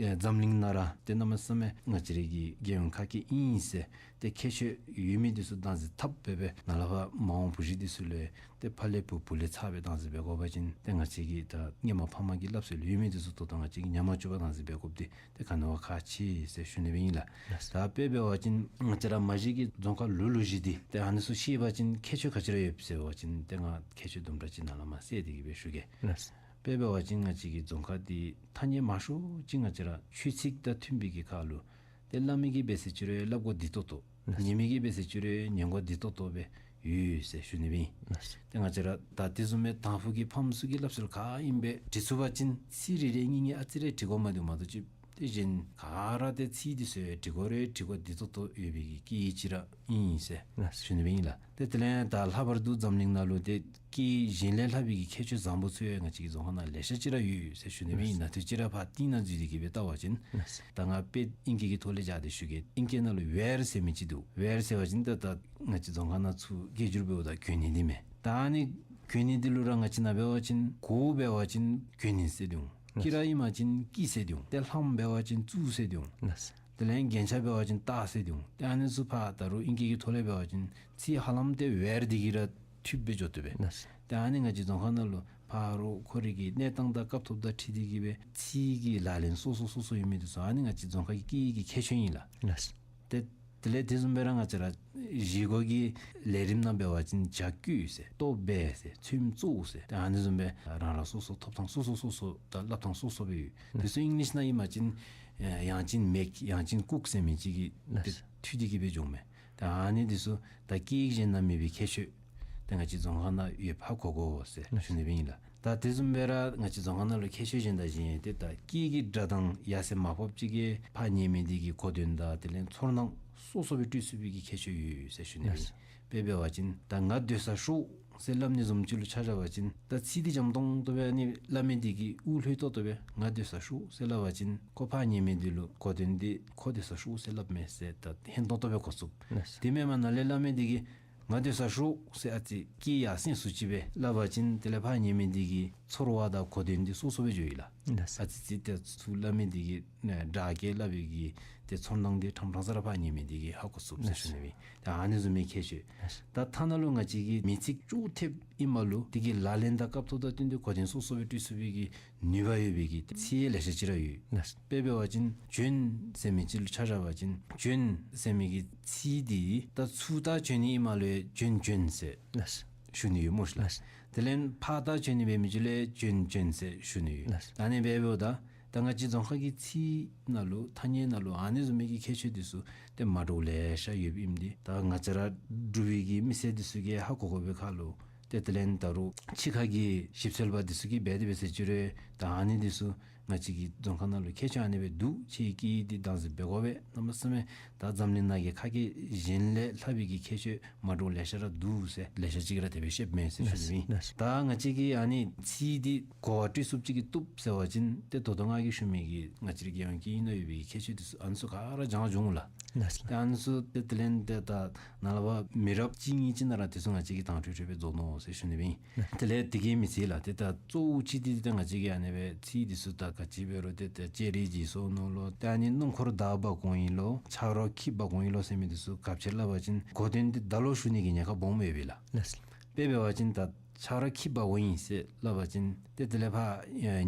ཨེ་འཛམ་གླིང་ནང་ར་ཏེ་གནམ་མེད་ས་མེད་ང་བཅས་ར་གི་རྒྱལ་ཡོངས་ཁ་སྐད་ཨིན་ཟེར་ཏེ་ཁྱད་ཆོས་ཡོད་མི་འདི་ཚུ་བདག་འཛིན་འཐབ་སྦེ་སྦེ་ནཱ་ལས་ཕར་མ་འོངས་བུ་གཞི་འདི་ཚུ་ལུ་ཏེ་ཕར་ལས་བུ་བུ་ལས་ཚ་སྦེ་བདག་འཛིན་འབད་དགོ་པ་ཅིན་ཏེ་ང་བཅས་ཀྱི་ད་སྔོན་མ་ཕ་མ་གི་བསླབ་སྲོལ་ལུ་ཡོད་མི་འདི་ཚུ་ད་ལྟོ་ང་བཅས་ཀྱིས་ཉམས་མ་བཅུག་པར་བདག་འཛིན་འབད་དགོཔ་འདི་ཏེ་ག་ནི་བ་ཁག་ཆེ་ཟེར་ཞུ་ནི་སྦེ་ཨིན་ལགས། ལགས། ད་དཔེ་འབད་བ་ཅིན་ང་བཅས་ར་མ་གཞི་གི་རྫོང་ཁ་ལུ་ལུ་ཅིག་འདི་ཏེ་ཨ་ནི་ཚུ་ཤེས་པ་ཅིན་ཁྱད་ཆོས་ག་ཅི་ར་ཡོདཔ་ཟེར་བ་ཅིན་ཏེ་ང་ཁྱད་ཆོས་དུམ་གྲ་ཅིག་ནཱ་ལས་མར་གསལ་ཏེ་གི་སྦེ་ཞུ་གེ། ལགས། དཔེ་འབད་བ་ཅིན་ང་བཅས་ཀྱི་རྫོང་ཁ་འདི་ཐ་སྙད་མང་ཤོས་ཅིག་ང་བཅས་ར་ཆོས་ཚིག་དང་མཐུན་པའི་གི་ཁར་ལུ་ཏེ་སླབ་མི་གིས་འབད་ཟེར་ཅི་རུང་སླབ་གོ་བདེ་ཏོག་ཏོ། ལགས། ཉན་མི་གིས་འབད་ཟེར་ཅི་རུང་ཉན་གོ་བདེ་ཏོག་ཏོ་སྦེ་ཡོད་ཟེར་ཞུ་ནི་སྦེ་ཨིན། ལགས། ཏེ་ང་བཅས་ར་ད་དེ་བཟུམ་མའི་དང་ཕུ་གི་ཕམ་ཚུ་གི་བསླབ་སྲོལ་ག་ཨིནམ་སྦེ་འབྲི་ཚུགས་པ་ཅིན་ཚིག་རེ་རེ་གཉིས་གཉིས་ཨ་ཙི་རེ་འབྲི་དགོ་མ་འདུག་མ་གཏོགས་ཅིག་ཏེ་གཞན་ག་ར་ཏེ་ཚིག་འདི་ཚུ་འབྲི་དགོ་རུང་འབྲི་དགོ་བདེ་ཏོག་ཏོ་ཡོད་པའི་གི་སྐད་ཡིག་ཅིག་ར་ཨིན་ཟེར། ལགས། ཞུ་ནི་སྦེ་ཨིན་ལགས། ཏེ་དེ་ལས་ད་ལྷག་པར་དུ་འཛམ་གླིང་ནང་ལུ་ཏེ་སྐད་གཞན་ལས་ལྷག་པའི་གི་ཁྱད་ཆོས་བཟང་པོ་ཚུ་ཡང་ང་བཅས་ཀྱི་རྫོང་ཁ་ནང་ལེ་ཤ་ཅིག་ར་ཡོད་ཟེར་ཞུ་ནི་སྦེ་ཨིན། ལགས། ནང་དོན་ཅིག་ར་ཕར་གཏིང་ནང་འཛུལ་ཏེ་གི་སྦེ་བལྟ་བ་ཅིན། ལགས། ད་ང་དཔེ་ཨིང་སྐད་ཀྱི་ཐོག་ལས་བཞག་སྟེ་ཞུ་གེ། ཨིང་སྐད་ནང་ལུ་ཝེར་ཟེར་མི་ཅིག་འདུག། ཝེར་ཟེར་བ་ཅིན་ད་ད་ང་བཅས་རྫོང་ཁ་ནང་ཚུ་སྐད་སྒྱུར་འབདཝ་ད་གྱོན་ནི་འདི་མས། ད་ཨ་ནི་གྱོན་ནི་འདི་ལུ་ར་ང་བཅས་ནང་འབད་བ་ཅིན་གོ་འབད་བ་ཅིན་གྱོན་ནི་ཟེར་འདུག། ཀི་ར་ཨིན་པ་ཅིན་ཀི་ཟེར་འདུག། ཏེ་ལྷམ་འབད་བ་ཅིན་བཙུགས་ཟེར་འདུག། ལགས། དེ་ལས་རྒྱན་ཆ་འབད་བ་ཅིན་སྟག་ཟེར་འདུག། ཏེ་ཨ་ནི་ཚུ་ཕར་ད་རུང་ཨིང་སྐད་ཀྱི་ཐོག་ལས་འབད་བ་ཅིན་ཚིག་ཧ་ལམ་ཏེ་ཝེར་འདི་གིས་ར་འཐུས་སྦེ་འགྱོ་དོ་པས། ལགས། ཏེ་ཨ་ནི་ང་བཅས་རྫོང་ཁ་ནང་ལུ་ཕར་རུང་ཁོ་རའི་གི་གནས་སྟངས་དང་སྐབས་ཐོག་དང་འཁྲིལ་ཏེ་གི་སྦེ་ཚིག་གི་ལག་ལེན་སོ་སོ་སོ་སོ་ཡོད་མི་འདི་ཚུ་ཨ་ནི་ང་བཅས་རྫོང་ཁ་གི་སྐད་ཡིག་གི་ཁྱད་ཆོས་ཨིན་ལགས། ལགས། ཏེ་དེ་ལས་དེ་བཟུམ་སྦེ་ར་ང་བཅས་ར་བཞེས་སྒོ་གི་ལས་རིམ་ནང་འབད་བ་ཅིན་ཇ་བསྐོལ་ཟེར་ལྟོ་སྦས་ཟེར་ཚོདམ་བཙུགས་ཟེར་ཏེ་ཨ་ནི་བཟུམ་སྦེ་རང་རང་སོ་སོ་ཐོབ་ཐངས་སོ་སོ་སོ་སོ་དང་སླབ་ཐངས་སོ་སོ་སྦེ་ཡོད། དེ་ཚུ་ཨིང་ལིཤ་ནང་ཨིན་པ་ཅིན་ཡང་ཅིན་མེཀ་ཡང་ཅིན་ཀུག་ཟེར་མི་ཅིག་གིས་ལགས། ཏེ་འཐུས་ཏེ་གི་སྦེ་འགྱོཝ་མས། ད་ཨ་ནི་འདི་ཚུ་ད་སྐད་ཡིག་གཞན་ནང་མེད་པའི་ཁྱད་ཆོས་ཏེ་ང་བཅས་རྫོང་ཁ་ནང་ཡོདཔ་ཧ་གོ་དགོ་ཟེར་ཞུ་ནི་སྦེ་ཨིན་ལགས། ད་དེ་བཟུམ་སྦེ་ར་ང་བཅས་རྫོང་ཁ་ནང་ལུ་ཁྱད་ཆོས་གཞན་དང་གཞན་ཏེ་ད་སྐད་ཀྱི་སྒྲ་གདངས་ཡར་སེང་མར་ཕབ་ཅིག་གིས་ཕར་ཉན་མི་འདི་གི་གོ་དོན་དང་དེ་ལས་ཚོར་སྣང་སོ་སོ་སྦེ་སྤྲོད་ཚུགས་པའི་གི་ཁྱད་ཆོས་ཡོད་ཟེར་ཞུ་ནི་སྦེ་ཨིན། དཔེ་འབད་བ་ཅིན་ད་ང་སྡོད་ས་ཤོག་ཟེར་སླབ་ནི་བཟུམ་ཅིག་ལུ་ཆ་བཞག་པ་ཅིན་ད་ཚིག་འདི་འཇམ་ཏོང་ཏོ་སྦེ་ཨ་ནི་སླབ་མི་འདི་གིས་དབུགས་ལྷོད་ཏོག་ཏོ་སྦེ་ང་སྡོད་ས་ཤོག་ཟེར་སླབ་པ་ཅིན་ཁོ་ཕར་ཉན་མི་འདི་ལུ་གོ་དོན་འདི་ཁོ་སྡོད་ས་ཤོག་ཟེར་སླབ་མས་ཟེར་ད་ཧན་ཏོང་ཏོ་སྦེ་གོ་ཚུགས། ལགས། དེ་མེན་པར་ནཱ་ལས་སླབ་མི་འདི་གིས་ང་སྡོད་ས་ཤོག་ཟེར་ཨ་ཙི་སྐད་ཡར་སེང་སུ་ཅིག་སྦེ་སླབ་པ་ཅིན་དེ་ལས་ཕར་ཉན་མི་འདི་གི་ཚོར་བ་དང་གོ་དོན་འདི་སོ་སོ་སྦེ་འགྱོཝ་ཨིན་ལགས། ལགས། ཨ་ཙི་ཙི་ཏེ་ཚུར་སླབ་མི་འདི་གིས་ནཱ་སྒྲ་སྐད་སླབ་པའི་གི་ཏེ་ཚོར་སྣང་འདི་ཕྲང་ཕྲང་ས་ར་ཕར་ཉན་མི་འདི་གིས་ཧ་གོ་ཚུགས་ཟེར་ཞུ་ནི་སྦེ། ད་ཨ་ནི་བཟུམ་མའི་ཁྱད་ཆོས། ད་ཐ་ན་ལུ་ང་བཅས་ཀྱི་མི་ཚིག་ཅོག་འཐདཔ་ཨིནམ་ལུ་དེ་གི་ལག་ལེན་དང་སྐབས་ཐོག་དང་བསྟུན་ཏེ་གོ་དོན་སོ་སོ་སྦེ་སྤྲོད་ཚུགས་པའི་གི་ནུས་པ་ཡོད་པའི་གི་ཚིག་ལེ་ཤ་ཅིག་ར་ཡོད། ལགས། དཔེ་འབད་བ་ཅིན་བྱོན་ཟེར་མི་ཅིག་ལུ་ཆ་བཞག་པ་ཅིན་བྱོན་ཟེར་མི་གི་ཚིག་འདི་ད་ཚུར་ལྟ་བྱོན་ནི་ཨིནམ་ལུ་བྱོན་བྱོན་ཟེར་ལགས། ཞུ་ནི་ཡོད་སྨོ་ཤིག་ལགས། ལགས། དེ་ལས་ཕར་ལྟ་བྱོན་ནི་འབད་མི་ཅིག་ལུ་བྱོན་བྱོན་ཟེར་ཞུ་ནི་ཡོད། ལགས། ཨ་ནི་འབདཝ་ད་ད་ང་བཅས་རྫོང་ཁ་གི་ཚིག་ནང་ལུ་ཐ་སྙད་ནང་ལུ་ཨ་ནི་བཟུམ་མའི་གི་ཁྱད་ཆོས་འདི་ཚུ་ཏེ་མ་འདྲཝ་ལེ་ཤ་ཡོདཔ་ཨིནམ་འདི་ད་ང་བཅས་ར་འབྲུག་པའི་གི་མི་སེར་འདི་ཚུ་གིས་ཧ་གོ་དགོ་པའི་ཁར་ལུ་ཏེ་དེ་ལས་ད་རུང་ཕྱི་ཁ་གི་ཞིབ་འཚོལ་པ་འདི་ཚུ་གིས་འབད་དེ་འབད་ཟེར་ཅི་རུང་ད་ཨ་ནི་འདི་ཚུ་ང་བཅས་ཀྱི་རྫོང་ཁ་ནང་ལུ་ཁྱད་ཆོས་ཨ་ནི་སྦེ་འདུག། ཁྱེད་ཀྱིས་འདི་བདག་འཛིན་འབད་དགོ་པས། གནམ་མེད་ས་མེད་ད་འཛམ་གླིང་ནང་གི་ཁ་སྐད་གཞན་ལས་ལྷག་པའི་གི་ཁྱད་ཆོས་མ་འདྲཝ་ལེ་ཤ་ར་འདུག་ཟེར་ལེ་ཤ་ཅིག་ར་དེ་སྦེ་བཤདཔ་མས་ཟེར་ཞུ་ནི་ཨིན། ལགས། ད་ང་བཅས་ཀྱིས་ཨ་ནི་ཚིག་འདི་གོ་བ་སྤྲོད་ཚུགསཔ་ཅིག་གིས་བཏུབ་ཟེར་བ་ཅིན་ཏེ་ད་ལྟོ་ང་གིས་ཞུ་མི་གི་ང་བཅས་ར་རྒྱལ་ཡོངས་སྐད་ཡིག་ནང་ཡོད་པའི་གི་ཁྱད་ཆོས་འདི་ཚུ་ཨ་ནི་ཚུ་ག་ར་སྦྱང་འོང་ལགས། ལགས། ཏེ་ཨ་ནི་ཚུ་ཏེ་དེ་ལས་ཏེ་ད་ནཱ་ལས་ཕར་མི་རབས་གཅིག་གཉིས་ཅིག་ནང་ར་དེ་ཚུ་ང་བཅས་ཀྱིས་དྭངས་འཕྲོས་འཕྲོས་སྦེ་རྫོགས་ནུག་ཟེར་ཞུ་ནི་ཨིན། དེ་ལས་དེ་གིས་མི་ཚད་ལགས། ཏེ་ད་གཙོ་བོ་ཅིག་འདི་ཏེ་ང་བཅས་ཀྱིས་ཨ་ནི་སྦེ་ཚིག་འདི་ཚུ་ད་ག་ཅི་འབད་རུང་ཏེ་ད་ལྕགས་རི་འགྱེལ་སོ་ནུག་ལོ། ཏེ་ཨ་ནི་སྣུམ་འཁོར་བདའ་འབག་འོང་ཡི་ལོ། ཆ་རོགས་ཁྱིད་འབག་འོང་ཡི་ལོ་ཟེར་མི་འདི་ཚུ་ག་ཅི་སླབ་པ་ཅིན་གོ་དོན་འདི་ད་ལོག་ཞུ་ནི་གི་ཉེན་ཁ་སྦོམ་ཡོད་པས་ལགས། ལགས། དཔེ་འབད་བ་ཅིན་ད་ཆ་རོགས་ཁྱིད་འབག་འོང་ཡི་ཟེར་སླབ་པ་ཅིན་ཏེ་དེ་ལས་ཕར་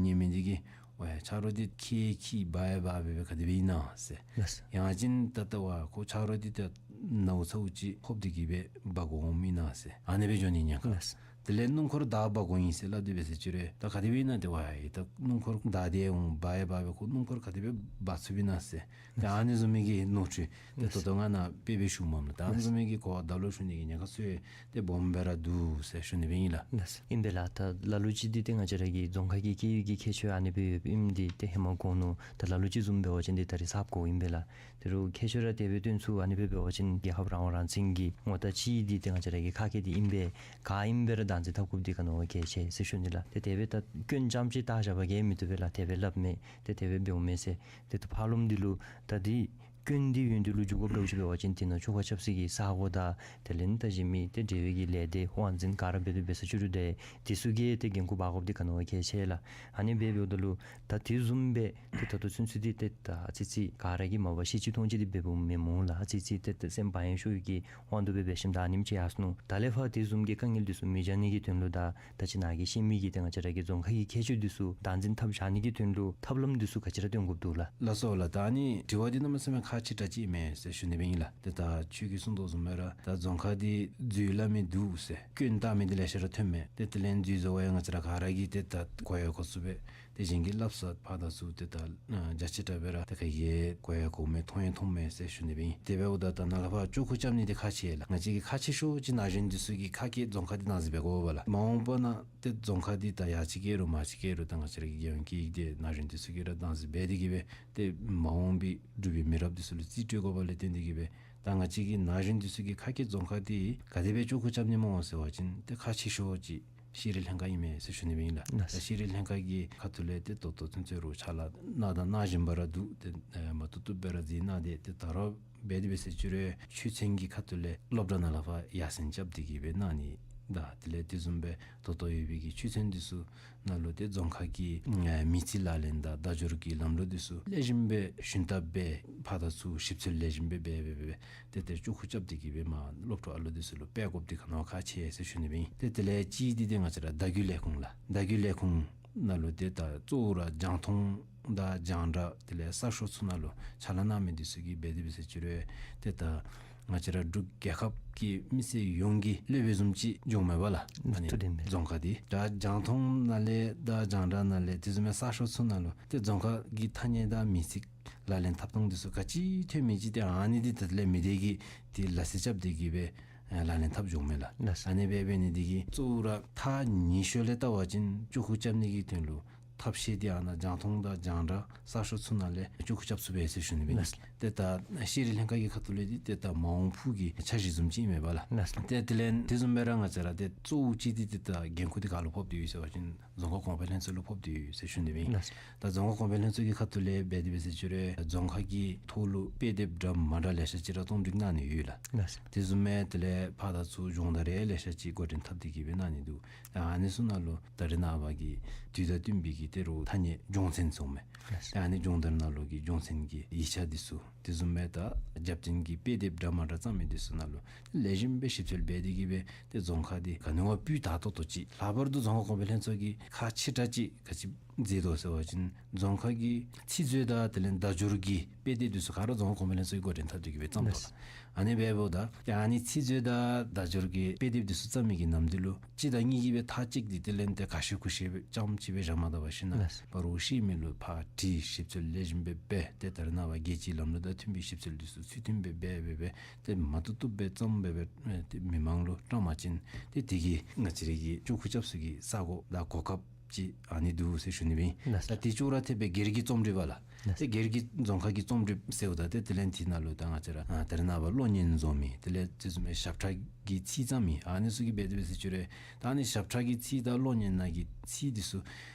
ཉན་མི་འདི་གིས་ཝའི་ཆ་རོགས་འདི་ཁྱིད་ཁྱིད་འབག་ཡང་འབག་སྦེ་སྦེ་ག་དེ་སྦེ་ཨིན་ན་ཟེར། ལགས། ཡང་ཅིན་ད་ལྟོ་བ་ཁོ་ཆ་རོགས་འདི་ད་ནཝ་ཚཝ་ཅིག་ཕོག་སྟེ་གི་སྦེ་འབག་འོངམ་ཨིན་ན་ཟེར་ཨ་ནི་སྦེ་འགྱོ་ནི་ཉེན་ཁ། ལགས། དེ་ལས་སྣུམ་འཁོར་བདའ་འབག་དགོ་ཨིན་ཟེར་སླབ་སྟེ་འབད་ཟེར་ཅི་རུང་ད་ག་དེ་སྦེ་ཨིན་ན་ཏེ་ཝའི་ད་སྣུམ་འཁོར་བདའ་སྟེ་འོང་འབག་ཡང་འབག་སྦེ་ཁོ་སྣུམ་འཁོར་ག་དེ་སྦེ་འབག་ཚུགས་པས་ན་ཟེར། ཏེ་ཨ་ནི་བཟུམ་མའི་གི་ནོར་འཁྲུལ་ཏེ་ད་ལྟོ་ང་ནཱ་དཔེ་སྦེ་ཞུཝ་མས་ལགས། ད་ཨ་ནི་བཟུམ་མའི་གི་གོ་བརྡ་ལོག་ཞུ་ནི་གི་ཉེན་ཁ་ཚུ་ཏེ་སྦོམ་སྦེ་ར་འདུག་ཟེར་ཞུ་ནི་སྦེ་ཨིན་ལགས། ལགས། ཨིན་པས་ལགས། ད་ལ་ལུ་ཅིག་འདི་ཏེ་ང་བཅས་ར་གི་རྫོང་ཁ་གི་སྐྱེ་བོའི་གི་ཁྱད་ཆོས་ཨ་ནི་སྦེ་ཡོདཔ་ཨིནམ་འདི་ཏེ་ཧེ་མ་གོ་ནུག། ད་ལ་ལུ་ཅིག་བཟུམ་འབད་བ་ཅིན་འདི་ད་རིས་གསརཔ་གོཝ་ཨིན་པས་ལགས། དེ་རུང་ཁྱད་ཆོས་ར་དེ་སྦེ་སྟོན་ཚུགས། ཨ་ནི་སྦེ་འབད་བ་ཅིན་རྒྱལ་ཁབ་རང་དབང་རང་བཙན་གྱི་ངོ་རྟགས་ཅིག་འདི་ཏེ་ང་བཅས་ར་གི་ཁ་སྐད་འདི་ཨིན་པས། ག་ཨིནམ་སྦེ་ར་བདག་འཛིན་འཐབ་དགོཔ་འདི་ག་ནི་བ་གལ་ཆེ་ཟེར་ཞུ་ནི་ལགས། ཏེ་དེ་སྦེ་ད་སྐྱོན་ཙམ་ཅིག་བཏགས་བཞག་པ་གིས་མི་བཏུབ་པས་ལགས། དེ་སྦེ་སླབ་མས། ཏེ་དེ་སྦེ་འབདཝ་མས་ཟེར། ཏེ་ད་ཕར་ལོགསམ་འདི་ལུ་ད་འདི་སྐྱོན་འདི་ཡོན་འདི་ལུ་འཇུག་དགོཔ་འདྲཝ་ཅིག་འབད་བ་ཅིན་དེ་ནང་བཅོ་ཁ་རྐྱབ་ས་གི་ས་གོ་དང་དེ་ལས་ད་གཞན་མི་ཏེ་འབྲེལ་བའི་གི་ལས་སྡེ་དབང་འཛིན་ག་ར་འབད་དོ་འབད་ས་ཅི་རུང་ཏེ་དེ་ཚུ་གིས་ཏེ་འགན་ཁུར་འབག་དགོཔ་འདི་ག་ནི་བ་གལ་ཆེ་ལགས། ཨ་ནི་སྦེ་འབདཝ་ད་ལུ་ད་དེ་བཟུམ་སྦེ་ཏེ་ད་ལྟོ་ཚུན་ཚོད་འདི་ཏེ་ད་ཨ་ཙི་ཙི་ག་ར་གིས་མ་པ་ཤེས་ཅི་མཐོང་ཅི་འདི་འབདཝ་མེན་སྨོ་ལགས། ཨ་ཙི་ཙི་ཏེ་ད་སེམས་བག་ཡངས་ཤོས་ཀྱི་དབང་དུ་སྦེ་འབད་ཞིནམ་ད་ཨ་ནེམ་ཅིག་ཡར་སོ་ནུག། ད་ལས་ཕར་དེ་བཟུམ་གྱི་དཀའ་ངལ་འདི་ཚུ་མི་འབྱུང་ནི་གི་དོན་ལུ་ད་ད་ཅི་ནཱ་གིས་བཤད་མི་གི་ཏེ་ང་བཅས་ར་གི་རྫོང་ཁ་གི་ཁྱད་ཆོས་འདི་ཚུ་བདག་འཛིན་འཐབ་བཞག་ནི་གི་དོན་ལུ་ཐབས་ལམ་འདི་ཚུ་ག་ཅི་ར་སྟོན་དགོཔ་འདུག་ལགས། ལགས་སོ་ལགས། ད་ཨ་ནི་དྲི་བ་འདི་གནམ་མེད་ས་མེད་ཁག་ཆེ་དྲགས་ཅིག་ཨིན་མས་ཟེར་ཞུ་ནི་སྦེ་ཨིན་ལགས། ཏེ་ད་ཁྱོད་ཀྱིས་གསུངས་དོ་བཟུམ་སྦེ་ར་ད་རྫོང་ཁ་འདི་འཛུལ་སླབ་མི་འདུག་ཟེར་སྐྱོན་བཏགས་མི་འདི་ལེ་ཤ་ར་ཐོན་མས། ཏེ་དེ་ལས་འཛུལ་བཟོ་བ་ཡང་ང་བཅས་ར་ག་ར་གིས་ཏེ་ད་གོ་ཡང་གོ་ཚུགས་པས། ཏེ་གཞན་གྱིས་སླབ་ས་ཕར་དང་ཚུར་ཏེ་ད་ཨ་རྒྱ་ཆེ་དྲགས་སྦེ་ར་ཏེ་ག་གིས་གོ་ཡང་གོ་མས། མཐོང་ཡང་མཐོང་མས་ཟེར་ཞུ་ནི་སྦེ་ཨིན། དེ་འབདཝ་ད་ད་ནཱ་ལས་ཕར་ཅོག་ཁུ་རྐྱབ་ནི་འདི་ཁག་ཆེ་ལགས། ང་བཅས་ཀྱི་ཁག་ཆེ་ཤོས་ཅིག་ན་གཞོན་འདི་ཚུ་གིས་ཁ་སྐད་རྫོང་ཁ་འདི་བདག་འཛིན་འབད་དགོ་པས་ལགས། མ་འོངས་པ་ནང་ཏེ་རྫོང་ཁ་འདི་ད་ཡར་ཅིག་སྐྱེ་རུང་མར་ཅིག་སྐྱེ་རུང་ད་ང་བཅས་ར་གི་རྒྱལ་ཡོངས་ཀྱི་ཏེ་ན་གཞོན་འདི་ཚུ་གིས་ར་བདག་འཛིན་འབད་དེ་གིས་སྦེ་ཏེ་མ་འོངས་པའི་འབྲུག་པའི་མི་རབས་འདི་ཚུ་ལུ་རྩིས་སྤྲོད་དགོ་པ་ལས་བརྟེན་ཏེ་གིས་སྦེ་ད་ང་བཅས་ཀྱི་ན་གཞོན་འདི་ཚུ་གིས་ཁ་སྐད་རྫོང་ཁ་འདི་ག་དེ་སྦེ་ཅོག་ཁུ་རྐྱབ་ནི་སྨོ་ཟེར་བ་ཅིན་ཏེ་ཁག་ཆེ་ཤོས་ཅིག་ཤེས་རིག་ལྷན་ཁག་ཨིན་མས་ཟེར་ཞུ་ནི་སྦེ་ཨིན་ལགས། ལགས། ད་ཤེས་རིག་ལྷན་ཁག་གི་ཁ་ཐུག་ལས་ཏེ་ད་ལྟོ་ཚུན་ཚོད་རུང་ཕྱག་ལཱ་གནང་དང་གནང་བཞིན་པ་ར་འདུག། ཏེ་ཨེ་མ་བཏུབ་བཏུབ་སྦེ་ར་མཛད་གནང་སྟེ་ཏེ་ད་རུང་འབད་དེ་འབད་ཟེར་ཅི་རུང་ཆོས་ཚན་གྱི་ཁ་ཐུག་ལས་སློབ་གྲྭ་ནང་ལས་ཕར་ཡར་སེང་རྐྱབ་སྟེ་གིས་སྦེ་གནང་ནི་དང་དེ་ལས་དེ་བཟུམ་སྦེ་ད་ལྟོ་ཡོད་པའི་གི་ཆོས་ཚན་འདི་ཚུ་ནང་ལུ་ཏེ་རྫོང་ཁ་གི་ཨེ་མི་རྩིས་ལག་ལེན་དང་བརྡ་སྦྱོར་གྱི་ལམ་ལུགས་འདི་ཚུ་ལེགས་ཤོམ་སྦེ་ཞུན་དག་སྦེ་ཕར་དང་ཚུར་ཞིབ་འཚོལ་ལེགས་ཤོམ་སྦེ་འབད་འབད་འབད་འབད་ཏེ་ཏེ་ཅོག་ཁུ་རྐྱབ་སྟེ་གིས་སྦེ་མར་སློབ་ཕྲུག་ཨ་ལུ་འདི་ཚུ་ལུ་སྤེལ་དགོཔ་འདི་ག་ནི་བ་ཁག་ཆེ་ཟེར་ཞུ་ནི་སྦེ་ཨིན། ཏེ་དེ་ལས་གཅིག་འདི་ཏེ་ང་བཅས་ར་བརྡ་བརྒྱུད་ལས་ཁུངས་ལགས། བརྡ་བརྒྱུད་ལས་ཁུངས་ནང་ལུ་ཏེ་ད་གཙོ་བོ་ར་རྒྱང་མཐོང་དང་རྒྱང་བསྒྲགས་དེ་ལས་གསར་ཤོག་ཚུ་ནང་ལུ་ཕྱག་ལཱ་གནང་མི་འདི་ཚུ་གིས་འབད་དེ་འབད་ཟེར་ཅི་རུང་ཏེ་ད་ང་བཅས་ར་འབྲུག་རྒྱལ་ཁབ་ཀྱི་མི་སེར་ཡོངས་ཀྱི་བློ་འབད་བཟུམ་ཅིག་འགྱོཝ་མས་པ་ལགས། ཨ་ནི་ཐུགས་བདེན་མས། རྫོང་ཁ་འདི་ད་རྒྱང་མཐོང་ནང་ལས་དང་རྒྱང་བསྒྲགས་ནང་ལས་དེ་བཟུམ་མའི་གསར་ཤོག་ཚུ་ནང་ལུ་ཏེ་རྫོང་ཁ་གི་ཐ་སྙད་དང་མིང་ཚིག་ལག་ལེན་འཐབ་ཐངས་འདི་ཚུ་ག་ཅི་ཐོན་མི་ཅིག་ཏེ་ཨ་ནི་འདི་ད་དེ་ལས་མི་སྡེ་གིས་ཏེ་ལག་རྩལ་རྐྱབ་སྟེ་གིས་སྦེ་ཨེ་ལག་ལེན་འཐབ་འགྱོཝ་མས་ལགས། ལགས། ཨ་ནི་སྦེ་འབད་ནི་འདི་གིས་གཙོ་བོ་ར་ཐག་ཉེ་ཤོས་ལས་བལྟ་བ་ཅིན་ཅོག་ཁུ་རྐྱབ་ནི་གི་དོན་ལུ་ཐབས་ཤེས་འདི་ཨ་ནཱ་རྒྱང་མཐོང་དང་རྒྱང་བསྒྲགས་གསར་ཤོག་ཚུ་ནང་ལས་ཅོག་ཁུ་རྐྱབ་ཚུགས་པས་ཟེར་ཞུ་ནི་སྦེ་ཨིན། ལགས། ཏེ་ད་ཤེས་རིག་ལྷན་ཁག་གི་ཁ་ཐུག་ལས་འདི་ཏེ་ད་མ་འོངས་ཕུགས་ཀྱི་འཆར་གཞི་བཟུམ་ཅིག་ཨིན་མས་པ་ལགས། ལགས། ཏེ་དེ་ལས་དེ་བཟུམ་སྦེ་ར་ང་བཅས་ར་ཏེ་གཙོ་བོ་ཅིག་འདི་ཏེ་ད་འགན་ཁུར་འདི་ག་ལུ་ཕོག་སྟེ་ཡོད་ཟེར་བ་ཅིན་རྫོང་ཁ་གོང་འཕེལ་ལྷན་ཚོགས་ལུ་ཕོག་སྟེ་ཡོད་ཟེར་ཞུ་ནི་སྦེ་ཨིན། ལགས། ད་རྫོང་ཁ་གོང་འཕེལ་ལྷན་ཚོགས་ཀྱི་ཁ་ཐུག་ལས་འབད་དེ་འབད་ཟེར་ཅི་རུང་རྫོང་ཁ་གི་ཐོག་ལུ་དཔེ་དེབ་འདྲ་མ་འདྲ་ལེ་ཤ་ཅིག་ར་བཙོང་སྒྲིག་གནང་ནི་ཡོད་ལགས། ལགས། དེ་བཟུམ་སྦེ་དེ་ལས་ཕར་དང་ཚུར་སྦྱོང་བརྡར་ཡང་ལེ་ཤ་ཅིག་འགོ་འདྲེན་འཐབ་སྟེ་གིས་སྦེ་གནང་ནི་འདུག། ཨ་ནི་ཚུ་ནང་ལུ་ད་རེས་ནངས་པ་གི་དུས་དང་བསྟུན་པའི་གི་ཏེ་རུང་ཐ་སྙད་སྦྱོང་ཚན་ཚུ་མས། ལགས། ཨ་ནི་སྦྱོང་བརྡར་ནང་ལུ་གི་སྦྱོང་ཚན་གྱི་ཡིག་ཆ་འདི་ཚུ་དེ་བཟུམ་སྦེ་ད་རྒྱབ་རྟེན་གྱི་དཔེ་དེབ་འདྲ་མ་འདྲ་བརྩམས་མི་འདི་ཚུ་ནང་ལུ་ལེགས་ཤོམ་སྦེ་ཞིབ་འཚོལ་འབད་དེ་གིས་སྦེ་ཏེ་རྫོང་ཁ་འདི་ག་ནི་བ་སྤུས་དག་ཏོག་ཏོ་ཅིག། ལྷག་པར་དུ་རྫོང་ཁ་གོང་འཕེལ་ལྷན་ཚོགས་ཀྱིས་ཁག་ཆེ་དྲགས་ཅིག་ག་ཅི་མཛད་དོ་ཟེར་བ་ཅིན་རྫོང་ཁ་གི་ཚིག་མཛོད་དང་དེ་ལས་བརྡ་སྦྱོར་གྱི་དཔེ་དེབ་འདི་ཚུ་ག་ར་རྫོང་ཁ་གོང་འཕེལ་ལྷན་ཚོགས་ཀྱིས་འགོ་འདྲེན་འཐབ་སྟེ་གིས་སྦེ་བརྩམས་དོ་ལགས། ལགས། ཨ་ནི་འབདཝ་ད་ཏེ་ཨ་ནི་ཚིག་མཛོད་དང་བརྡ་སྦྱོར་གྱི་དཔེ་དེབ་འདི་ཚུ་བརྩམ་མི་གི་ནམ་དུས་ལུ་གཅིག་དང་གཉིས་ཀྱིས་སྦེ་ཐག་གཅིག་སྟེ་དེ་ལས་ཏེ་ག་ཤེས་གུ་ཤེས་རྐྱངམ་ཅིག་སྦེ་བཞག་མ་ད་པར་ཞིན་ན་ལགས། ཕར་རོགས་ཤེས་མི་ལུ་ཕར་དྲི་ཞིབ་འཚོལ་ལེགས་ཤོམ་སྦེ་འབད་དེ་ད་རེས་ནངས་པ་རྒྱལ་སྤྱིའི་ལམ་ལུགས་དང་མཐུན་པའི་ཞིབ་འཚོལ་འདི་ཚུ་ཚུལ་མཐུན་སྦེ་འབད་འབད་འབད་དེ་མ་བཏུབ་བཏུབ་སྦེ་བརྩམས་འབད་འབད་ཨེ་ཏེ་མི་མང་ལུ་བཀྲམ་པ་ཅིན་ཏེ་དེ་གིས་ང་བཅས་ར་གི་ཅོག་ཁུ་རྐྱབ་ས་གི་ས་གོ་དང་གོ་སྐབས་ཅིག་ཨ་ནི་འདུག་ཟེར་ཞུ་ནི་སྦེ་ཨིན། ལགས། ད་དེ་ཅོག་ར་འཐདཔ་སྦེ་སྒེར་གྱི་རྩོམ་སྒྲིག་པ་ལགས། ལགས། ཏེ་སྒེར་གྱི་རྫོང་ཁ་གི་རྩོམ་སྒྲིག་ཟེརཝ་ད་ཏེ་དེ་ལས་དེ་ནང་ལུ་ད་ང་བཅས་ར་ཨ་ད་རེས་ནངས་པ་གློག་བརྙན་བཟོ་མི་དེ་ལས་དེ་བཟུམ་མའི་ཞབས་ཁྲ་གི་ཚིག་བརྩམ་མི་ཨ་ནི་ཚུ་གིས་འབད་དེ་འབད་ཟེར་ཅི་རུང་ད་ཨ་ནི་ཞབས་ཁྲ་གི་ཚིག་དང་གློག་བརྙན་ནང་གི་ཚིག་འདི་ཚུ་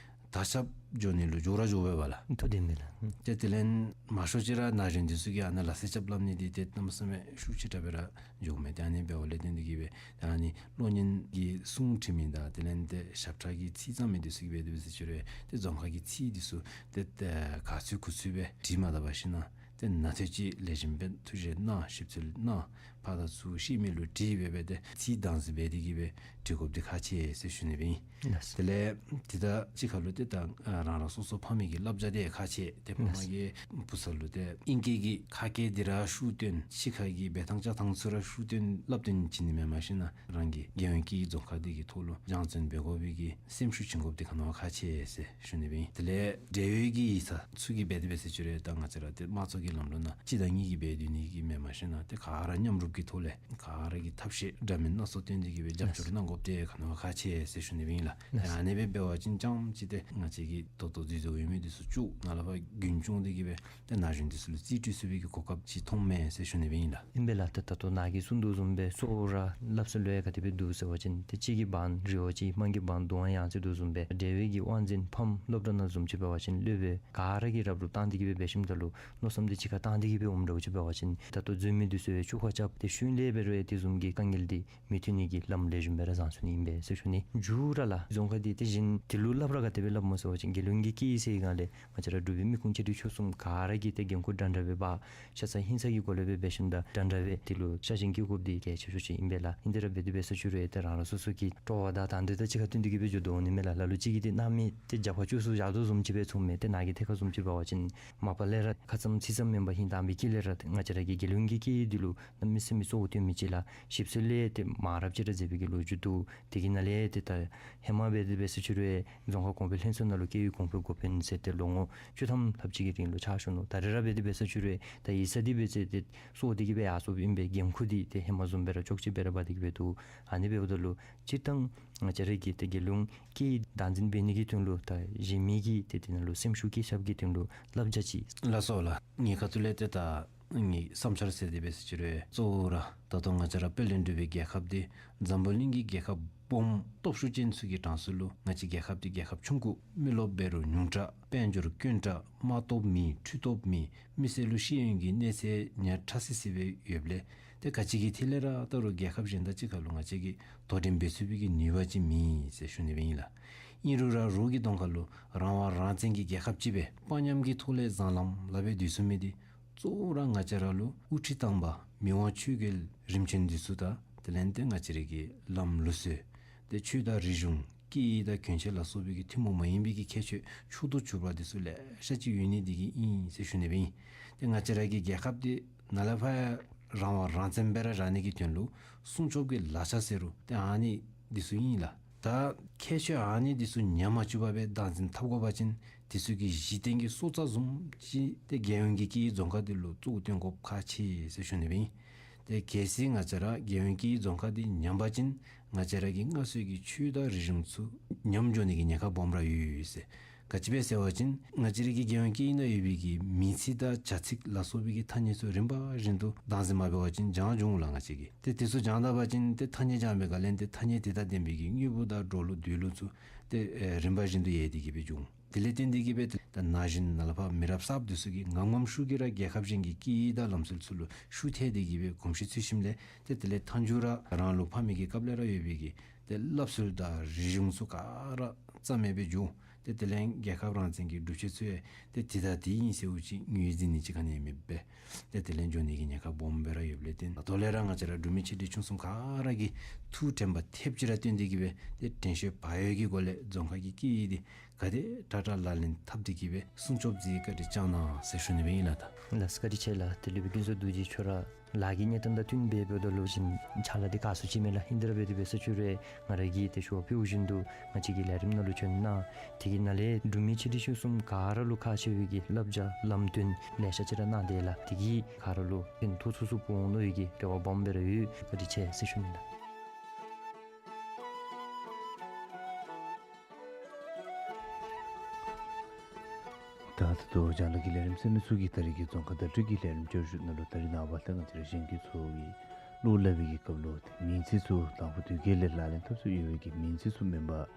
དར་ཁྱབ་འགྱོ་ནི་ལུ་འགྱོ་ར་འགྱོ་བས་པ་ལགས། ཐུགས་བདེན་མས་ལགས། ཨུམ། ཏེ་དེ་ལས་མང་ཤོས་ཅིག་ར་ན་གཞོན་འདི་ཚུ་གིས་ཨ་ནཱ་ལག་རྩལ་རྐྱབ་སླབ་ནི་འདི་ཏེ་གནམ་མེད་ས་མེད་ཤུགས་ཆེ་དྲགས་སྦེ་ར་འགྱོཝ་མས། ཏེ་ཨ་ནི་འབདཝ་ལས་བརྟེན་ཏེ་གིས་སྦེ་ཏེ་ཨ་ནི་གློག་བརྙན་གྱི་གསུང་འབྲི་མི་དང་དེ་ལས་ཏེ་ཞབས་ཁྲ་གི་ཚིག་བརྩམ་མི་འདི་ཚུ་གིས་འབད་དེ་འབད་ཟེར་ཅི་རུང་ཏེ་རྫོང་ཁ་གི་ཚིག་འདི་ཚུ་ཏེ་ཏེ་ག་ཚོད་གུ་ཚོད་སྦེ་བྲིས་མ་ད་པར་ཞིན་ན་ ཏེ་ན་ཐོས་ཅིག་ལེགས་ཤོམ་སྦེ་ཐུགས་རྗེ་གནང་ཞིབ་འཚོལ་གནང་ཕར་དང་ཚུར་ཤེས་མི་ལུ་དྲིས་འབད་འབད་དེ་ཚིག་དྭངས་སི་འབད་དེ་གི་སྦེ་འབྲི་དགོཔ་འདི་ཁག་ཆེ་ཟེར་ཞུ་ནི་སྦེ་ཨིན། ལགས་སོ། དེ་ལས་དེ་དང་གཅིག་ཁར་ལུ་ཏེ་ད་རང་རང་སོ་སོ་ཕ་མའི་གི་བསླབ་བྱ་འདི་ཁག་ཆེ། ཏེ་ཕ་མ་གིས་བུ་ཚ་ལུ་ཏེ་ཨིང་སྐད་ཀྱི་ཁ་སྐད་འདི་ར་ཤུགས་བཏོན་ཕྱི་ཁ་གི་འབད་ཐངས་བྱ་ཐངས་ཚུ་ར་ཤུགས་བཏོན་སླབ་སྟོན་བྱིན་ནི་མེན། མ་གཞི་ན་རང་གི་རྒྱལ་ཡོངས་སྐད་ཡིག་རྫོང་ཁག་འདི་གི་ཐོག་ལུ་སྦྱང་བརྩོན་འབད་དགོ་པའི་གི་སེམས་ཤུགས་བྱིན་དགོཔ་འདི་ག་ནི་བ་ཁག་ཆེ་ཟེར་ཞུ་ནི་སྦེ་ཨིན། དེ་ལས་འབྲེལ་ཡོད་ཀྱི་ཡིག་ཚང་ཚུ་གིས་འབད་དེ་འབད་ཟེར་ཅི་རུང་ད་ང་བཅས་ར་ཏེ་དམངས་གཙོ་གི་ལམ་ལུགས་ནང་གཅིག་དང་གཉིས་ཀྱིས་འབད་སྡོད་ནི་གི་མེན། མ་གཞི་ན་ཏེ་ག་ར་མཉམ་རུབ་ཀྱི་ཐོག་ལས་ག་ར་གིས་ཐབས་ཤེས་འདྲ་མིན་སྣ་ཚོགས་བཏོན་ཏེ་གི་སྦེ་རྒྱབ་སྐྱོར་གནང་དགོཔ་འདི་ག་ནི་བ་ཁག་ཆེ་ཟེར་ཞུ་ནི་སྦེ་ཨིན་ལགས། ཨ་ནི་སྦེ་འབད་བ་ཅིན་རྐྱངམ་ཅིག་ཏེ་ང་བཅས་ཀྱི་ད་ལྟོ་འཛུལ་འཛུལཝ་ཡོད་མི་འདི་ཚུ་བཅུག་ནཱ་ལས་ཕར་རྒྱུན་སྐྱོང་སྟེ་གི་སྦེ་ཏེ་ན་གཞོན་འདི་ཚུ་ལུ་རྩིས་སྤྲོད་ཚུགས་པའི་གི་གོ་སྐབས་ཅིག་མཐོངམ་མས་ཟེར་ཞུ་ནི་སྦེ་ཨིན་ལགས། ཨིན་པས་ལགས། ད་ད་ལྟོ་ནཱ་གིས་གསུངས་དོ་བཟུམ་སྦེ་གཙོ་བོ་ར་སླབ་ས་ལུ་ཡང་ག་དེ་སྦེ་འདུག་ཟེར་བ་ཅིན་ཏེ་གཅིག་གི་བང་རི་བོ་གཅིག་དམངས་ཀྱི་བང་དུ་བ་ཡང་ཟེར་དོ་བཟུམ་སྦེ་འབྲེལ་ཡོད་ཀྱི་དབང་འཛིན་ཕམ་སློབ་གྲྭ་ནང་བཟུམ་ཅིག་འབད་བ་ཅིན་སློབ་དཔོན་ག་ར་གིས་རབ་རུབ་བཏང་སྟེ་གི་སྦེ་འབད་ཞིནམ་ད་ལུ་མནོ་བསམ་འདི་གཅིག་ཁར་བཏང་སྟེ་གི་སྦེ་འོངམ་འདྲཝ་ཅིག་འབད་བ་ཅིན་ད་ལྟོ་འཛུལ་མི་འདི་ཚུ་ཡང་ཆུ་ཁ་རྐྱབ་སྟེ་ཤུལ་ལས་འབད་རུང་ཡང་དེ་བཟུམ་གྱི་དཀའ་ངལ་འདི་མི་ཐོན་ནི་གི་ལམ་ལེགས་ཤོམ་སྦེ་ར་བཟང་ཚུགས་ནི་ཨིན་པས་ཟེར་ཞུ་ནི། མཇུག་ར་ལགས་རྫོང་ཁག་འདི་དེ་བཞིན་དེ་ལུ་སླབ་ར་ག་དེ་སྦེ་སླབ་སྨོ་ཟེར་བ་ཅིན་རྒྱལ་ཡོངས་ཀྱི་སྐད་ཡིག་ཟེར་སྒང་ལས་ང་བཅས་ར་འབྲུག་པའི་མི་ཁུངས་ཆེ་འབྲིང་ཆུང་གསུམ་ག་ར་གིས་ཏེ་འགན་ཁུར་འདྲན་འདྲ་སྦེ་འབག་ཤ་ཚ་ཧིང་ཚ་གི་སྒོ་ལས་སྦེ་འབད་ཞིནམ་ད་འདྲན་འདྲ་སྦེ་དེ་ལུ་ཤ་ཞེན་བསྐྱེད་དགོཔ་འདི་གལ་ཆེ་ཤོས་ཅིག་ཨིན་པས་ལགས། ཨིན་དེ་ར་འབད་དེ་འབད་ས་ཅིག་རུང་ཡང་ཏེ་རང་རང་སོ་སོ་གི་སྤྲོ་བ་དང་དང་འདོད་དང་གཅིག་ཁར་བསྟུན་ཏེ་གི་སྦེ་འགྱོ་དོ་འོང་ནི་མས་ལགས། ལ་ལུ་ཅིག་གིས་ཏེ་གནམ་མེད་ཏེ་རྒྱབ་ཁར་བཅུག་ཚུགས་བཞག་དོ་བཟུམ་ཅིག་སྦེ་མཐོངམ་མས། ཏེ་ནཱ་གི་ཐད་ཁར་བཟུམ་ཅིག་འབད་བ་ཅིན་མ་པ་ལས་ར་ཁ་ཙམ་ཚིག་ཙམ་མེན་པར་ཧིང་དྭངས་པའི་དཀྱིལ་ལས་ར་ཏེ་ང་བཅས་ར་གི་རྒྱལ་ཡོངས་ཀྱི་སྐད་ཡིག་འདི་ལུ་གནམ་མེད་ས་མེད་གཙོ་བོ་བཏོན་མི་ཅིག་ལགས། ཞིབ་འཚོལ་ལས་ཏེ་མང་རབས་ཅིག་ར་མཛད་པའི་གི་ལོ་རྒྱུས་འདུག། དེ་གི་ནང་ལས་ཏེ་ད་ཧེ་མ་འབད་དེ་འབད་ས་ཅིག་རུང་རྫོང་ཁག་གོང་འཕེལ་ལྷན་ཚོགས་ནང་ལུ་སྐད་ཡིག་གོང་འཕེལ་འགོ་དཔོན་ཟེར་ཏེ་ལོ་ངོ་བཅུ་ཐམ་ལྷགཔ་ཅིག་གི་རིང་ལུ་ཕྱག་ཞུ་ནུག། ད་རེས་ར་འབད་དེ་འབད་ས་ཅིག་རུང་ད་ཡིག་ཚང་འདི་འབད་ཟེར་ཏེ་གཙོ་བོ་འདི་གིས་སྦེ་ཡར་སོངམ་ཨིན་པས། འགན་ཁུར་འདི་ཏེ་ཧེ་མ་བཟུམ་སྦེ་ར་ཅོག་ཅིག་སྦེ་ར་འབག་སྟེ་གི་སྦེ་འདུག། ཨ་ནི་འབདཝ་ད་ལུ་སྤྱིར་བཏང་ང་བཅས་ར་གི་ཏེ་རྒྱལ་ཡོངས་སྐད་ཡིག་བདག་འཛིན་འབད་ནི་གི་དོན་ལུ་ད་གཞན་མི་གིས་ཏེ་དེ་ནང་ལུ་སེམས་ཤུགས་བསྐྱེད་ཚུགསཔ་གི་དོན་ལུ་བསླབ་བྱ་ཅིག། ལགས་སོ་ལགས། ངེའི་ཁ་ཐུག་ལས་ཏེ་ད་ངེའི་བསམ་འཆར་ཟེར་དེ་འབད་ས་ཅིག་རུང་གཙོ་བོ་ར་ད་ལྟོ་ང་བཅས་ར་དཔལ་ལྡན་འབྲུག་པའི་རྒྱལ་ཁབ་འདི་འཛམ་བུ་གླིང་གི་རྒྱལ་ཁབ་སྦོམ་སྟོབས་ཤུགས་ཅན་ཚུ་གི་གྲངས་སུ་ལུ་ང་བཅས་རྒྱལ་ཁབ་འདི་རྒྱལ་ཁབ་ཆུང་ཀུ། མི་རློབས་འབད་རུང་ཉུང་དྲགས། དཔལ་འབྱོར་དཀོན་དྲགས། དམག་སྟོབས་མེད། འཕྲུལ་སྟོབས་མེད། མི་སེར་ལུ་ཤེས་ཡོན་གྱི་གནས་ཚད་ཉག་ཕྲ་སི་སི་སྦེ་ཡོདཔ་ལས་ཏེ་ག་ཅི་གི་ཐད་ལས་ར་ད་རུང་རྒྱལ་ཁབ་གཞན་དང་གཅིག་ཁར་ལུ་ང་བཅས་ཀྱིས་དོ་འགྲན་འབད་ཚུགས་པའི་གི་ནུས་པ་ཅིག་མེད་ཟེར་ཞུ་ནི་སྦེ་ཨིན་ལགས། ཨིན་རུང་ར་རོགས་ཀྱི་གདོང་ཁར་ལུ་རང་དབང་རང་བཙན་གྱི་རྒྱལ་ཁབ་ཅིག་སྦེ་དཔའ་ཉམས་ཀྱི་ཐོག་ལས་བཟང་ལམ་ལཱ་འབད་སྡོད་ཚུགས་མི་འདི་གཙོ་བོ་ར་ང་བཅས་ར་ལུ་དབུ་ཁྲིད་དང་པ་མི་དབང་ཆོས་རྒྱལ་རིམ་བྱོན་འདི་ཚུ་དང་དེ་ལས་ཏེ་ང་བཅས་ར་གི་བླམ་ལུགས་སྲོལ་ཏེ་ཆོས་དང་རིག་གཞུང་སྐད་ཡིག་དང་གྱོན་ཆས་ལ་སོགས་པའི་གི་ཐུན་མོང་མ་ཡིན་པའི་གི་ཁྱད་ཆོས་མཆོག་ཏུ་གྱུར་པ་འདི་ཚུ་ལེ་ཤ་ཅིག་ཡོད་ནི་འདི་གིས་ཨིན་ཟེར་ཞུ་ནི་སྦེ་ཨིན། ཏེ་ང་བཅས་ར་གི་རྒྱལ་ཁབ་འདི་ནཱ་ལས་ཕར་རང་དབང་རང་བཙན་སྦེ་ར་ར་ནི་གི་དོན་ལུ་སྲུང་སྐྱོབ་ཀྱི་ལག་ཆ་ཟེར་རུང་ཏེ་ཨ་ནི་འདི་ཚུ་ཨིན་ལགས། ད་ཁྱད་ཆོས་ཨ་ནི་འདི་ཚུ་ཉམས་མ་བཅུག་པར་སྦེ་བདག་འཛིན་འཐབ་དགོ་པ་ཅིན་འདི་ཚུ་གི་གཞི་རྟེན་གྱི་སྲོག་རྩ་བཟུམ་ཅིག་ཏེ་རྒྱལ་ཡོངས་ཀྱི་སྐད་ཡིག་རྫོང་ཁག་འདི་ལུ་གཙོ་བོ་བཏོན་དགོཔ་ཁག་ཆེ་ཟེར་ཞུ་ནི་སྦེ་ཨིན། ཏེ་གལ་སྲིད་ང་བཅས་ར་རྒྱལ་ཡོངས་སྐད་ཡིག་རྫོང་ཁག་འདི་ཉམས་པ་ཅིན་ང་བཅས་ར་གི་སྔར་སྲོལ་གྱི་ཆོས་དང་རིག་གཞུང་ཚུ་ཉམས་འགྱོ་ནི་གི་ཉེན་ཁ་སྦོམ་ར་ཡོད་ཟེར། ག་ཅི་སྦེ་ཟེར་བ་ཅིན་ང་བཅས་ར་གི་རྒྱལ་ཡོངས་སྐད་ཡིག་ནང་ཡོད་པའི་གི་མིང་ཚིག་དང་བྱ་ཚིག་ལ་སོགས་པའི་གི་ཐ་སྙད་ཚུ་རིམ་པ་བཞིན་དུ་བདག་འཛིན་མ་འབད་བ་ཅིན་བྱང་འགྱོ་འོང་ལགས་ང་བཅས་ཀྱིས། ཏེ་དེ་ཚུ་བྱང་ད་པ་ཅིན་ཏེ་ཐ་སྙད་བྱང་པའི་སྒང་ལས་ཏེ་ཐ་སྙད་དེ་དང་ལྡན་པའི་གི་དངོས་པོ་དང་འགྲོ་ལུགས་སྡོད་ལུགས་ཚུ་ཏེ་ཨེ་རིམ་པ་བཞིན་དུ་ཡལ་ཏེ་གི་སྦེ་འགྱོ་འོང་། དེ་ལས་བརྟེན་ཏེ་གི་སྦེ་ཏེ་ད་ན་གཞོན་ནཱ་ལས་ཕར་མི་རབས་གསརཔ་འདི་ཚུ་གིས་ངམ་ངམ་ཤུགས་ཀྱིས་ར་རྒྱལ་ཁབ་གཞན་གྱི་སྐད་ཡིག་དང་ལམ་སྲོལ་ཚུ་ལུ་ཤུགས་ཐལ་ཏེ་གི་སྦེ་གོམས་གཤིས་ཚུད་ཞིནམ་ལས་ཏེ་དེ་ལས་མཐའ་མཇུག་ར་རང་ལུ་ཕ་མའི་གི་སྐབས་ལས་ར་ཡོད་པའི་གི་ཏེ་བསླབ་སྲོལ་དང་རིག་གཞུང་ཚུ་ག་ར་རྩ་མེད་སྦེ་འགྱོ། ཏེ་དེ་ལས་རྒྱལ་ཁབ་རང་བཙན་གྱི་སྒྲུབ་བྱེད་ཚུ་ཡང་ཏེ་དེ་དང་དེ་ཨིན་ཟེར་བ་ཅིན་ངོས་འཛིན་ནི་ཅིག་ག་ནི་ཡང་མེདཔ་སྦེ་ཏེ་དེ་ལས་འགྱོ་ནི་གི་ཉེན་ཁ་སྦོམ་སྦེ་ར་ཡོདཔ་ལས་བརྟེན་ད་ལྟོ་ལས་ར་ང་བཅས་ར་འབྲུག་མི་ཆེ་འབྲིང་ཆུང་གསུམ་ག་ར་གིས་ཐུགས་དྲན་པ་ཐེབས་ཅིག་ར་བཏོན་ཏེ་གི་སྦེ་ཏེ་དྲན་ཤེས་བག་ཡོད་ཀྱི་སྒོ་ལས་རྫོང་ཁག་གི་སྐད་ཡིག་འདི་ག་དེ་དྲག་དྲག་ལག་ལེན་འཐབ་སྟེ་གི་སྦེ་སྲུང་སྐྱོབ་མཛད་བཀའ་དྲིན་བསྐྱང་གནང་ཟེར་ཞུ་ནི་སྦེ་ཨིན་ལགས། ད་ལགས་སོ་བཀའ་དྲིན་ཆེ་ལགས། ཏེ་སློབ་དཔོན་ཀུན་བཟང་རྡོ་རྗེ་ཁྱོད་ར་ལཱ་གི་གནས་སྟངས་དང་བསྟུན་སྦེ་འབདཝ་ད་ལུ་ཅིག་ཕྱག་ལཱ་འདི་ཁག་སུ་ཅིག་མས་ལགས། ཨིན་དེ་ར་འབད་དེ་འབད་ས་ཅིག་རུང་ང་ར་གིས་ཏེ་ཞུ་བ་ཕུལཝ་བཞིན་དུ་ང་བཅས་ཀྱི་ལས་རིམ་ནང་ལུ་བྱོན་གནང་། དེ་གི་ནང་ལས་འབྲུག་མི་ཆེ་འབྲིང་ཆུང་གསུམ་ག་ར་ལུ་ཁག་ཆེ་བའི་གི་བསླབ་བྱ་ལམ་སྟོན་ལེ་ཤ་ཅིག་ར་གནང་སྟེ་ལགས། དེ་གིས་ག་ར་ལུ་ཕན་ཐོགས་ཚུགས་ཚུགས་འོང་མནོ་བའི་གི་རེ་བ་སྦོམ་སྦེ་ར་ཡོད། བཀའ་དྲིན་ཆེ་ཟེར་ཞུ་ནི་ལགས། ད་ད་ལྟོ་རྒྱང་བསྒྲགས་ཀྱི་ལས་རིམ་གསན་མི་ཚུ་གིས་ད་རེས་ཀྱི་རྫོང་ཁ་བརྡ་སྤྲོད་ཀྱི་ལས་རིམ་བསྐྱར་ཞུ་ནང་ལུ་ད་རེས་ནངས་པ་ལྟར་ང་བཅས་ར་གཞོན་སྐྱེས་ཚུ་གིས་བློ་སླབ་པའི་གི་སྐབས་ལུ་ཏེ་མིང་ཚིག་ཚུ་དང་པོ་དུས་སྐད་ལས་ལག་ལེན་འཐབ་སྲོལ་ཡོད་པའི་གི་མིང་ཚིག་ཚུ་མེན་པར་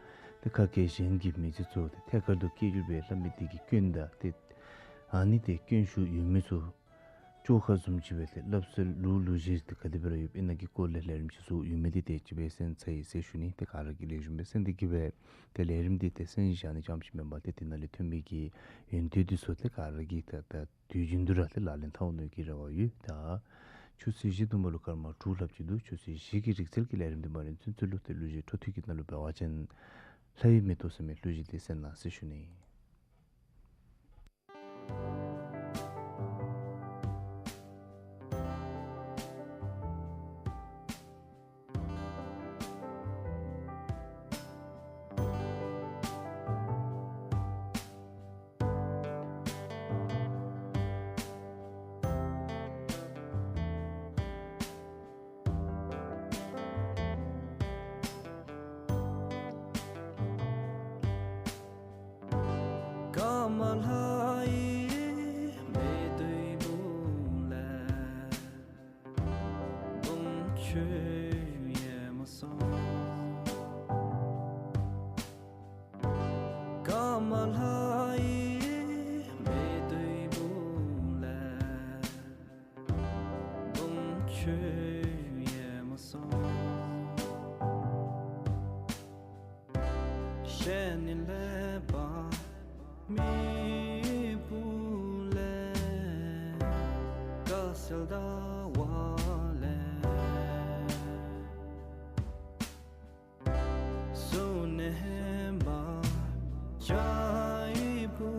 ཏེ་ཁ་སྐད་གཞན་གྱི་མིང་ཚིག་ཚུ་ཏེ་ཐད་ཀར་དུ་སྐད་སྒྱུར་སྦེ་སླབ་མི་དེ་གི་སྐྱོན་དང་ཏེ་ཨ་ནི་ཏེ་སྐྱོན་ཞུགས་ཡོད་མི་ཚུ་ བཅོ་ཁ་བཟུམ་ཅིག་སྦེ་ཏེ་སླབ་སྲོལ་ལུགས་ལུགས་གཞི་འདི་ག་དེ་སྦེ་ར་ཡོདཔ་ཨིན་ན་གི་སྐོར་ལས་ལས་རིམ་ཅིག་བཟོ་ཡོད་མི་འདི་དེ་ཅིག་སྦེ་གསན་ཚར་ཡི་ཟེར་ཞུ་ནི། ཏེ་ག་ར་གིས་ལེགས་ཤོམ་སྦེ་གསན་ཏེ་གི་སྦེ་ཏེ་ལས་རིམ་འདི་ཏེ་གསན་བཞག་ནི་ཙམ་ཅིག་མེན་པར་ཏེ་དེ་ནང་ལས་ཐོན་མི་གི་ཡོན་ཏན་འདི་ཚུ་ཏེ་ག་ར་གིས་ད་ད་དུས་རྒྱུན་དུ་ར་ཏེ་ལག་ལེན་འཐབ་ནི་གི་རེ་བ་ཡོད། ད་ཆུ་ཚོད་བཞི་བདུན་པ་ལུ་སྐར་མ་དྲུག་ལྷགཔ་ཅིག་འདུག། ཆུ་ཚོད་བཞི་གི་རིག་རྩལ་གྱི་ལས་རིམ་འདི་མ་རན་ཚུན་ཚོད་ལུ་ཏེ་གླུ་གཞས་འཕྲོ་མཐུད་ཀྱི་ནང་ལུ་འབད་བ་ཅིན་ལྷ་ཡི་མེ་ཏོག་ཟེར་མི་གླུ་གཞས་འདི་གསན་གནང་ཟེར་ཞུ་ནི། ཀ་མ་ལ་ཡི་མེ་ཏོག་བུ་ལས་བུམ་ཆུ་ཡལ་མོ་སོང་། ཀ་མ་ལ་ཡི་མེ་ཏོག་བུ་ལས་བུམ་ཆུ་ཡལ་མོ་སོང་། ཤེས་ནི་ལེགས་པ་མི་བུ་ལས་དཀར་གསལ་ཟླ་བ་ལས། གཟུགས་ནས་ཧན་པ་ཅ་ཡི་བུ་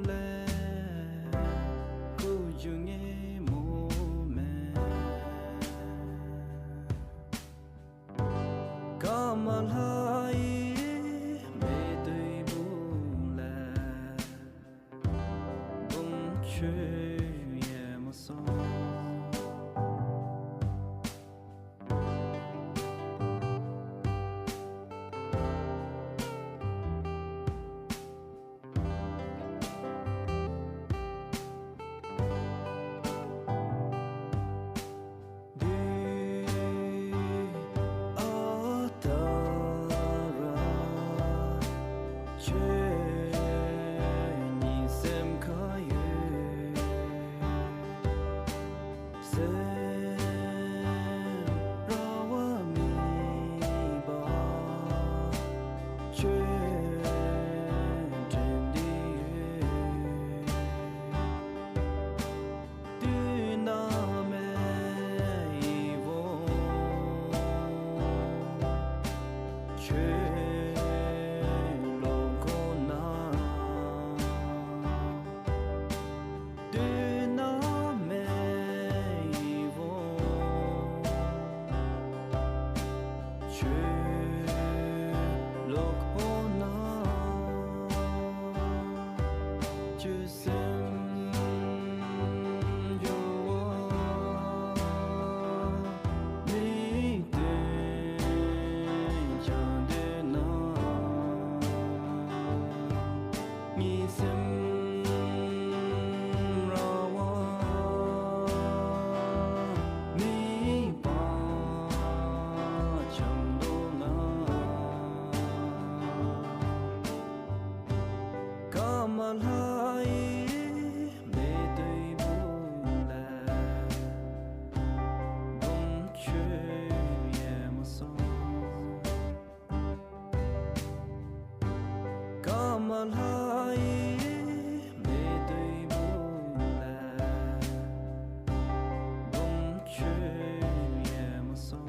ལས་ཀུ་ཅུ་ངེ་མོ་མེ། ཀ་མ་ལ་ཡི་མེ་ཏོག་བུ་ལས་བུམ་ཆུ་ཡལ་མོ་སོང་། སེམས་ར་བ་མེད་པར་ཆོས་དྲན་འདི་ཡོད། དུས་ནམ་མེ་ཡི་འོང་ཆོས་ལོ་ཁོ་ན། དུས་ནམ་མེ་ཡི་འོང་ཆོས་ལོ་ཁོ་ན། ཆོས་སེམས་འགྱུར་བ་མི་སྟེར་ཀྱང་འདོད་ན། ངེའི་སེམས་ར་བ་མེད་པ་ཙམ་དོ་ལ། ཀ་མ་ལ་ཡི་མེ་ཏོག་བུ་ལས་བུམ་ཆུ་ཡལ་མོ་སོང་། ཀ་མ་ལ་ཡི་མེ་ཏོག་བུ་ལས་བུམ་ཆུ་ཡལ་མོ་སོང་།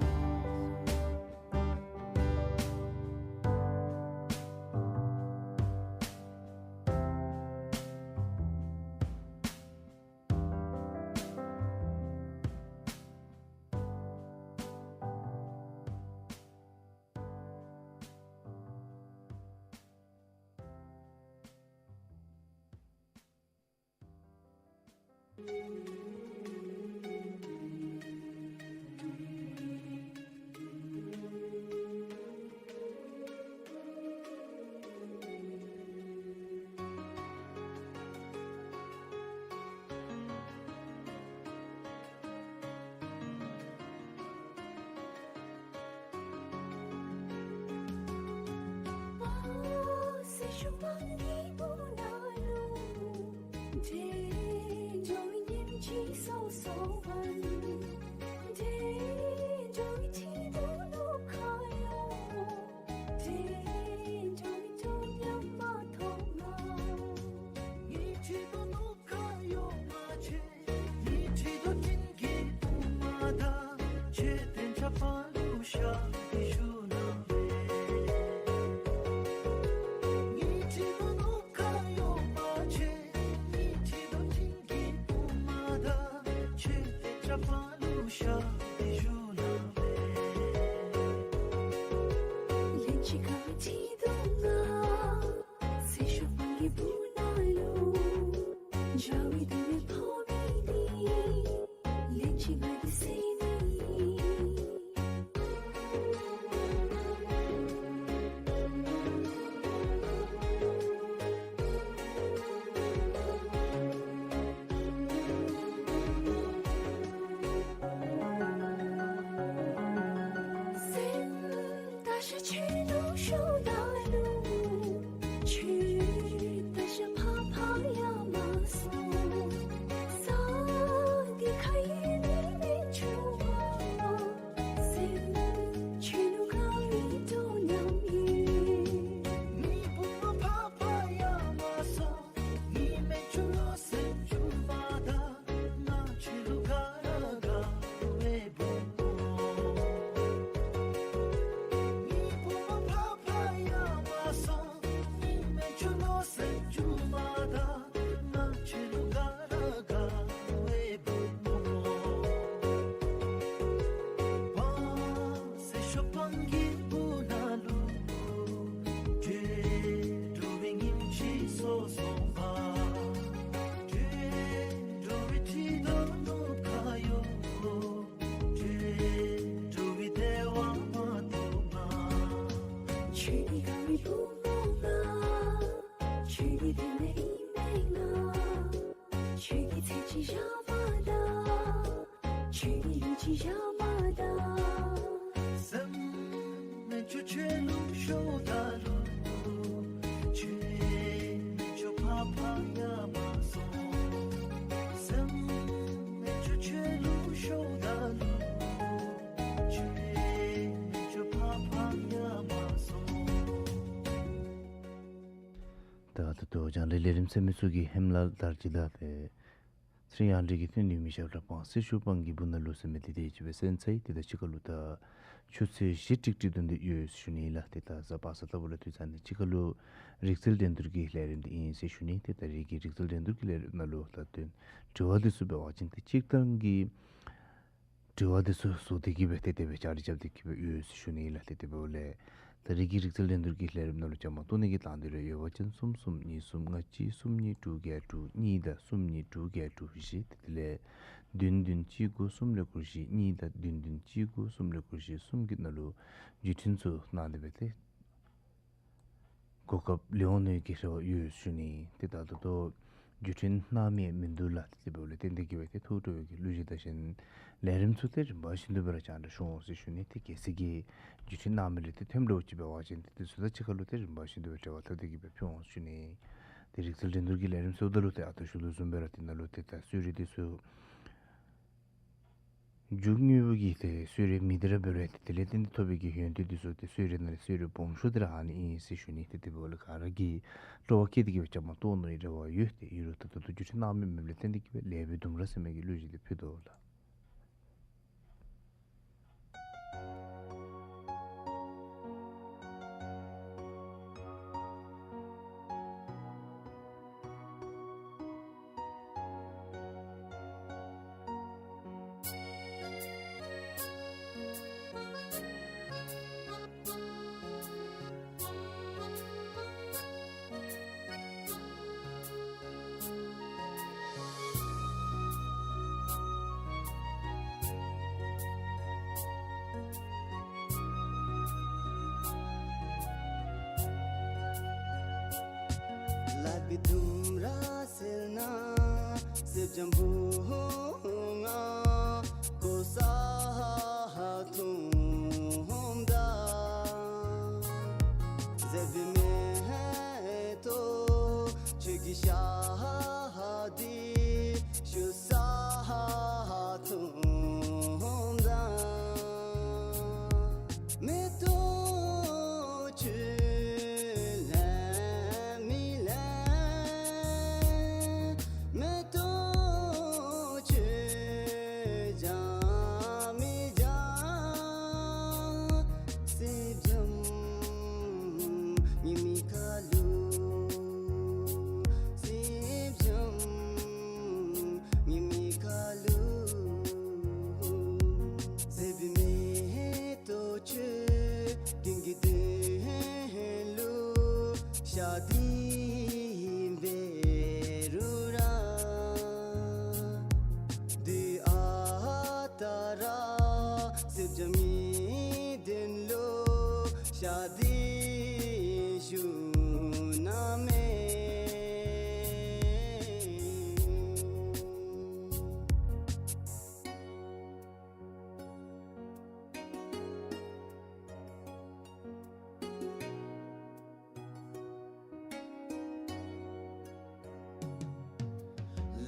ད་ད་ལྟོ་རྒྱང་བསྒྲགས་ལས་རིམ་གསན་མི་ཚུ་གིས་ཧེ་མ་ལས་ལྟར་ཅིག་ད་ཏེ་ཚེ་རིང་དབྱངས་སྒྲོན་གྱིས་ཐོན་ཏེ་མི་ཞབས་གྲྭ་པང་གསེར་ཞུ་སྤང་གི་སྦུག་ན་ལུ་ཟེར་མི་འདི་དེ་ཅིག་སྦེ་གསན་ཚར་ཡི། ཏེ་ད་ཕྱི་ཁ་ལུ་ད་ཆུ་ཚོད་བཞི་ཀྲིག་ཀྲི་དོན་དེ་ཡོད་ཟེར་ཞུ་ནི་ལགས། ཏེ་ད་གཟའ་པ་སངས་ལྟ་བུ་ལུ་དུས་ཚོད་ནི་ཕྱི་ཁ་ལུ་རིག་རྩལ་འགྲན་བསྡུར་གྱི་ལས་རིམ་འདི་ཨིན་ཟེར་ཞུ་ནི། ཏེ་ད་རིགས་ཀྱི་རིག་རྩལ་འགྲན་བསྡུར་གྱི་ལས་རིམ་ནང་ལུ་ད་དོན་དྲི་བ་འདི་ཚུ་འབད་བ་ཅིན་ཏེ་སྤྱིར་བཏང་གི་དྲི་བ་འདི་ཚུ་བཟོ་སྟེ་གི་སྦེ་ཏེ་དེ་སྦེ་བཅའ་སྒྲིག་རྐྱབ་སྟེ་གི་སྦེ་ཡོད་ཟེར་ཞུ་ནི་ལགས། ཏེ་དེ་འབདཝ་ལས་ད་རིགས་ཀྱི་རིག་རྩལ་འགྲན་བསྡུར་གྱི་ལས་རིམ་ནང་ལུ་བཅའ་མར་གཏོགས་ནི་གི་གཏང་འདི་རེ་ཡོད་པ་ཅིན་གསུམ་གསུམ་གཉིས་གསུམ་ལྔ་གཅིག་གསུམ་གཉིས་དྲུག་བརྒྱད་དྲུག་གཉིས་དང་གསུམ་གཉིས་དྲུག་བརྒྱད་དྲུག་བཞི། ཏེ་དེ་ལས་བདུན་བདུན་གཅིག་དགུ་གསུམ་ལས་འཁོར་བཞི་གཉིས་དང་བདུན་བདུན་གཅིག་དགུ་གསུམ་ལས་འཁོར་བཞི་གསུམ་གྱི་ནང་ལུ་བརྒྱུད་འཕྲིན་ཚུ་གནང་སྟེ་སྦེ་ཏེ་གོ་སྐབས་ལེན་འོང་ནི་གི་རེ་བ་ཡོད་ཟེར་ཞུ་ནི། ཏེ་ད་ལྟོ་ད་བརྒྱུད་འཕྲིན་གནང་མི་མིན་འདུག་ལགས། ཏེ་དེ་འབདཝ་ལས་བརྟེན་ཏེ་གི་སྦེ་ཏེ་ཐུགས་སྤྲོ་བའི་གི་གླུ་གཞས་དང་གཞན་ལས་རིམ་ཚུ་ཏེ་རིམ་པ་བཞིན་དུ་སྦེ་ར་རྒྱང་བསྒྲགས་ཞུ་འོང་ཟེར་ཞུ་ནི། ཏེ་གལ་སྲིད་ཀྱི་བརྒྱུད་འཕྲིན་གནང་མི་ལས་ཏེ་ཐོནམ་འདྲཝ་ཅིག་འབད་བ་ཅིན་ཏེ་དེ་ཚུ་ད་ཕྱི་ཁ་ལུ་ཏེ་རིམ་པ་བཞིན་དུ་སྦེ་འབྲེལ་བ་འཐབ་སྟེ་གི་སྦེ་ཕུལ་འོང་ཟེར་ཞུ་ནི། ཏེ་རིག་རྩལ་འགྲན་བསྡུར་གྱི་ལས་རིམ་ཟེརཝ་ད་ལུ་ཏེ་ཨ་རྟག་ཞུ་དོ་བཟུམ་སྦེ་ར་དེ་ནང་ལུ་ཏེ་ད་གསོལ་རས་འདི་ཚུ་རྒྱུ་དངོས་པོ་གི་ཏེ་གསོལ་རས་མི་དེ་ར་འབད་རུང་ཏེ་དེ་ལས་བརྟེན་ཏེ་ཐོབ་པའི་གི་ཡོན་ཏན་འདི་ཚུ་ཏེ་གསོལ་རས་ནང་ལས་གསོལ་རས་སྦོམ་ཤོས་འདི་ར་ཨ་ནི་ཨིན་ཟེར་ཞུ་ནི། ཏེ་དེ་འབདཝ་ལས་ག་ར་གིས་སྤྲོ་བ་བསྐྱེད་དེ་གི་སྦེ་བཅའ་མར་གཏོགས་ནི་རེ་བ་ཡོད། ཏེ་ཨིན་རུང་ད་ལྟོ་ད་བརྒྱུད་འཕྲིན་གནང་མི་མེདཔ་ལས་བརྟེན་ཏེ་གི་སྦེ་ལེགས་པའི་ལྡུམ་ར་ཟེར་མི་གི་གླུ་གཞས་འདི་ཕུལ་དོ་ལགས། ལེགས་པའི་ལྡུམ་ར་ཟེར་ན་སེར་སྦྱངམོ་ང་གོ་ས་ཐོབ་ད། ཟེར་བའི་མེ་ཏོག་ཁྱོད་ཀྱི་ཞལ་འདི་བཞུགས་ས་ཐོབ་ད། མེ་ཏོག་ཁྱོད་ལེན་མི་ལེན། མེ་ཏོག་ཁྱོད་ འཇམ་གྱི་གདན་ལུ་ཞག་འདི་བཞུགས་གནང་མས།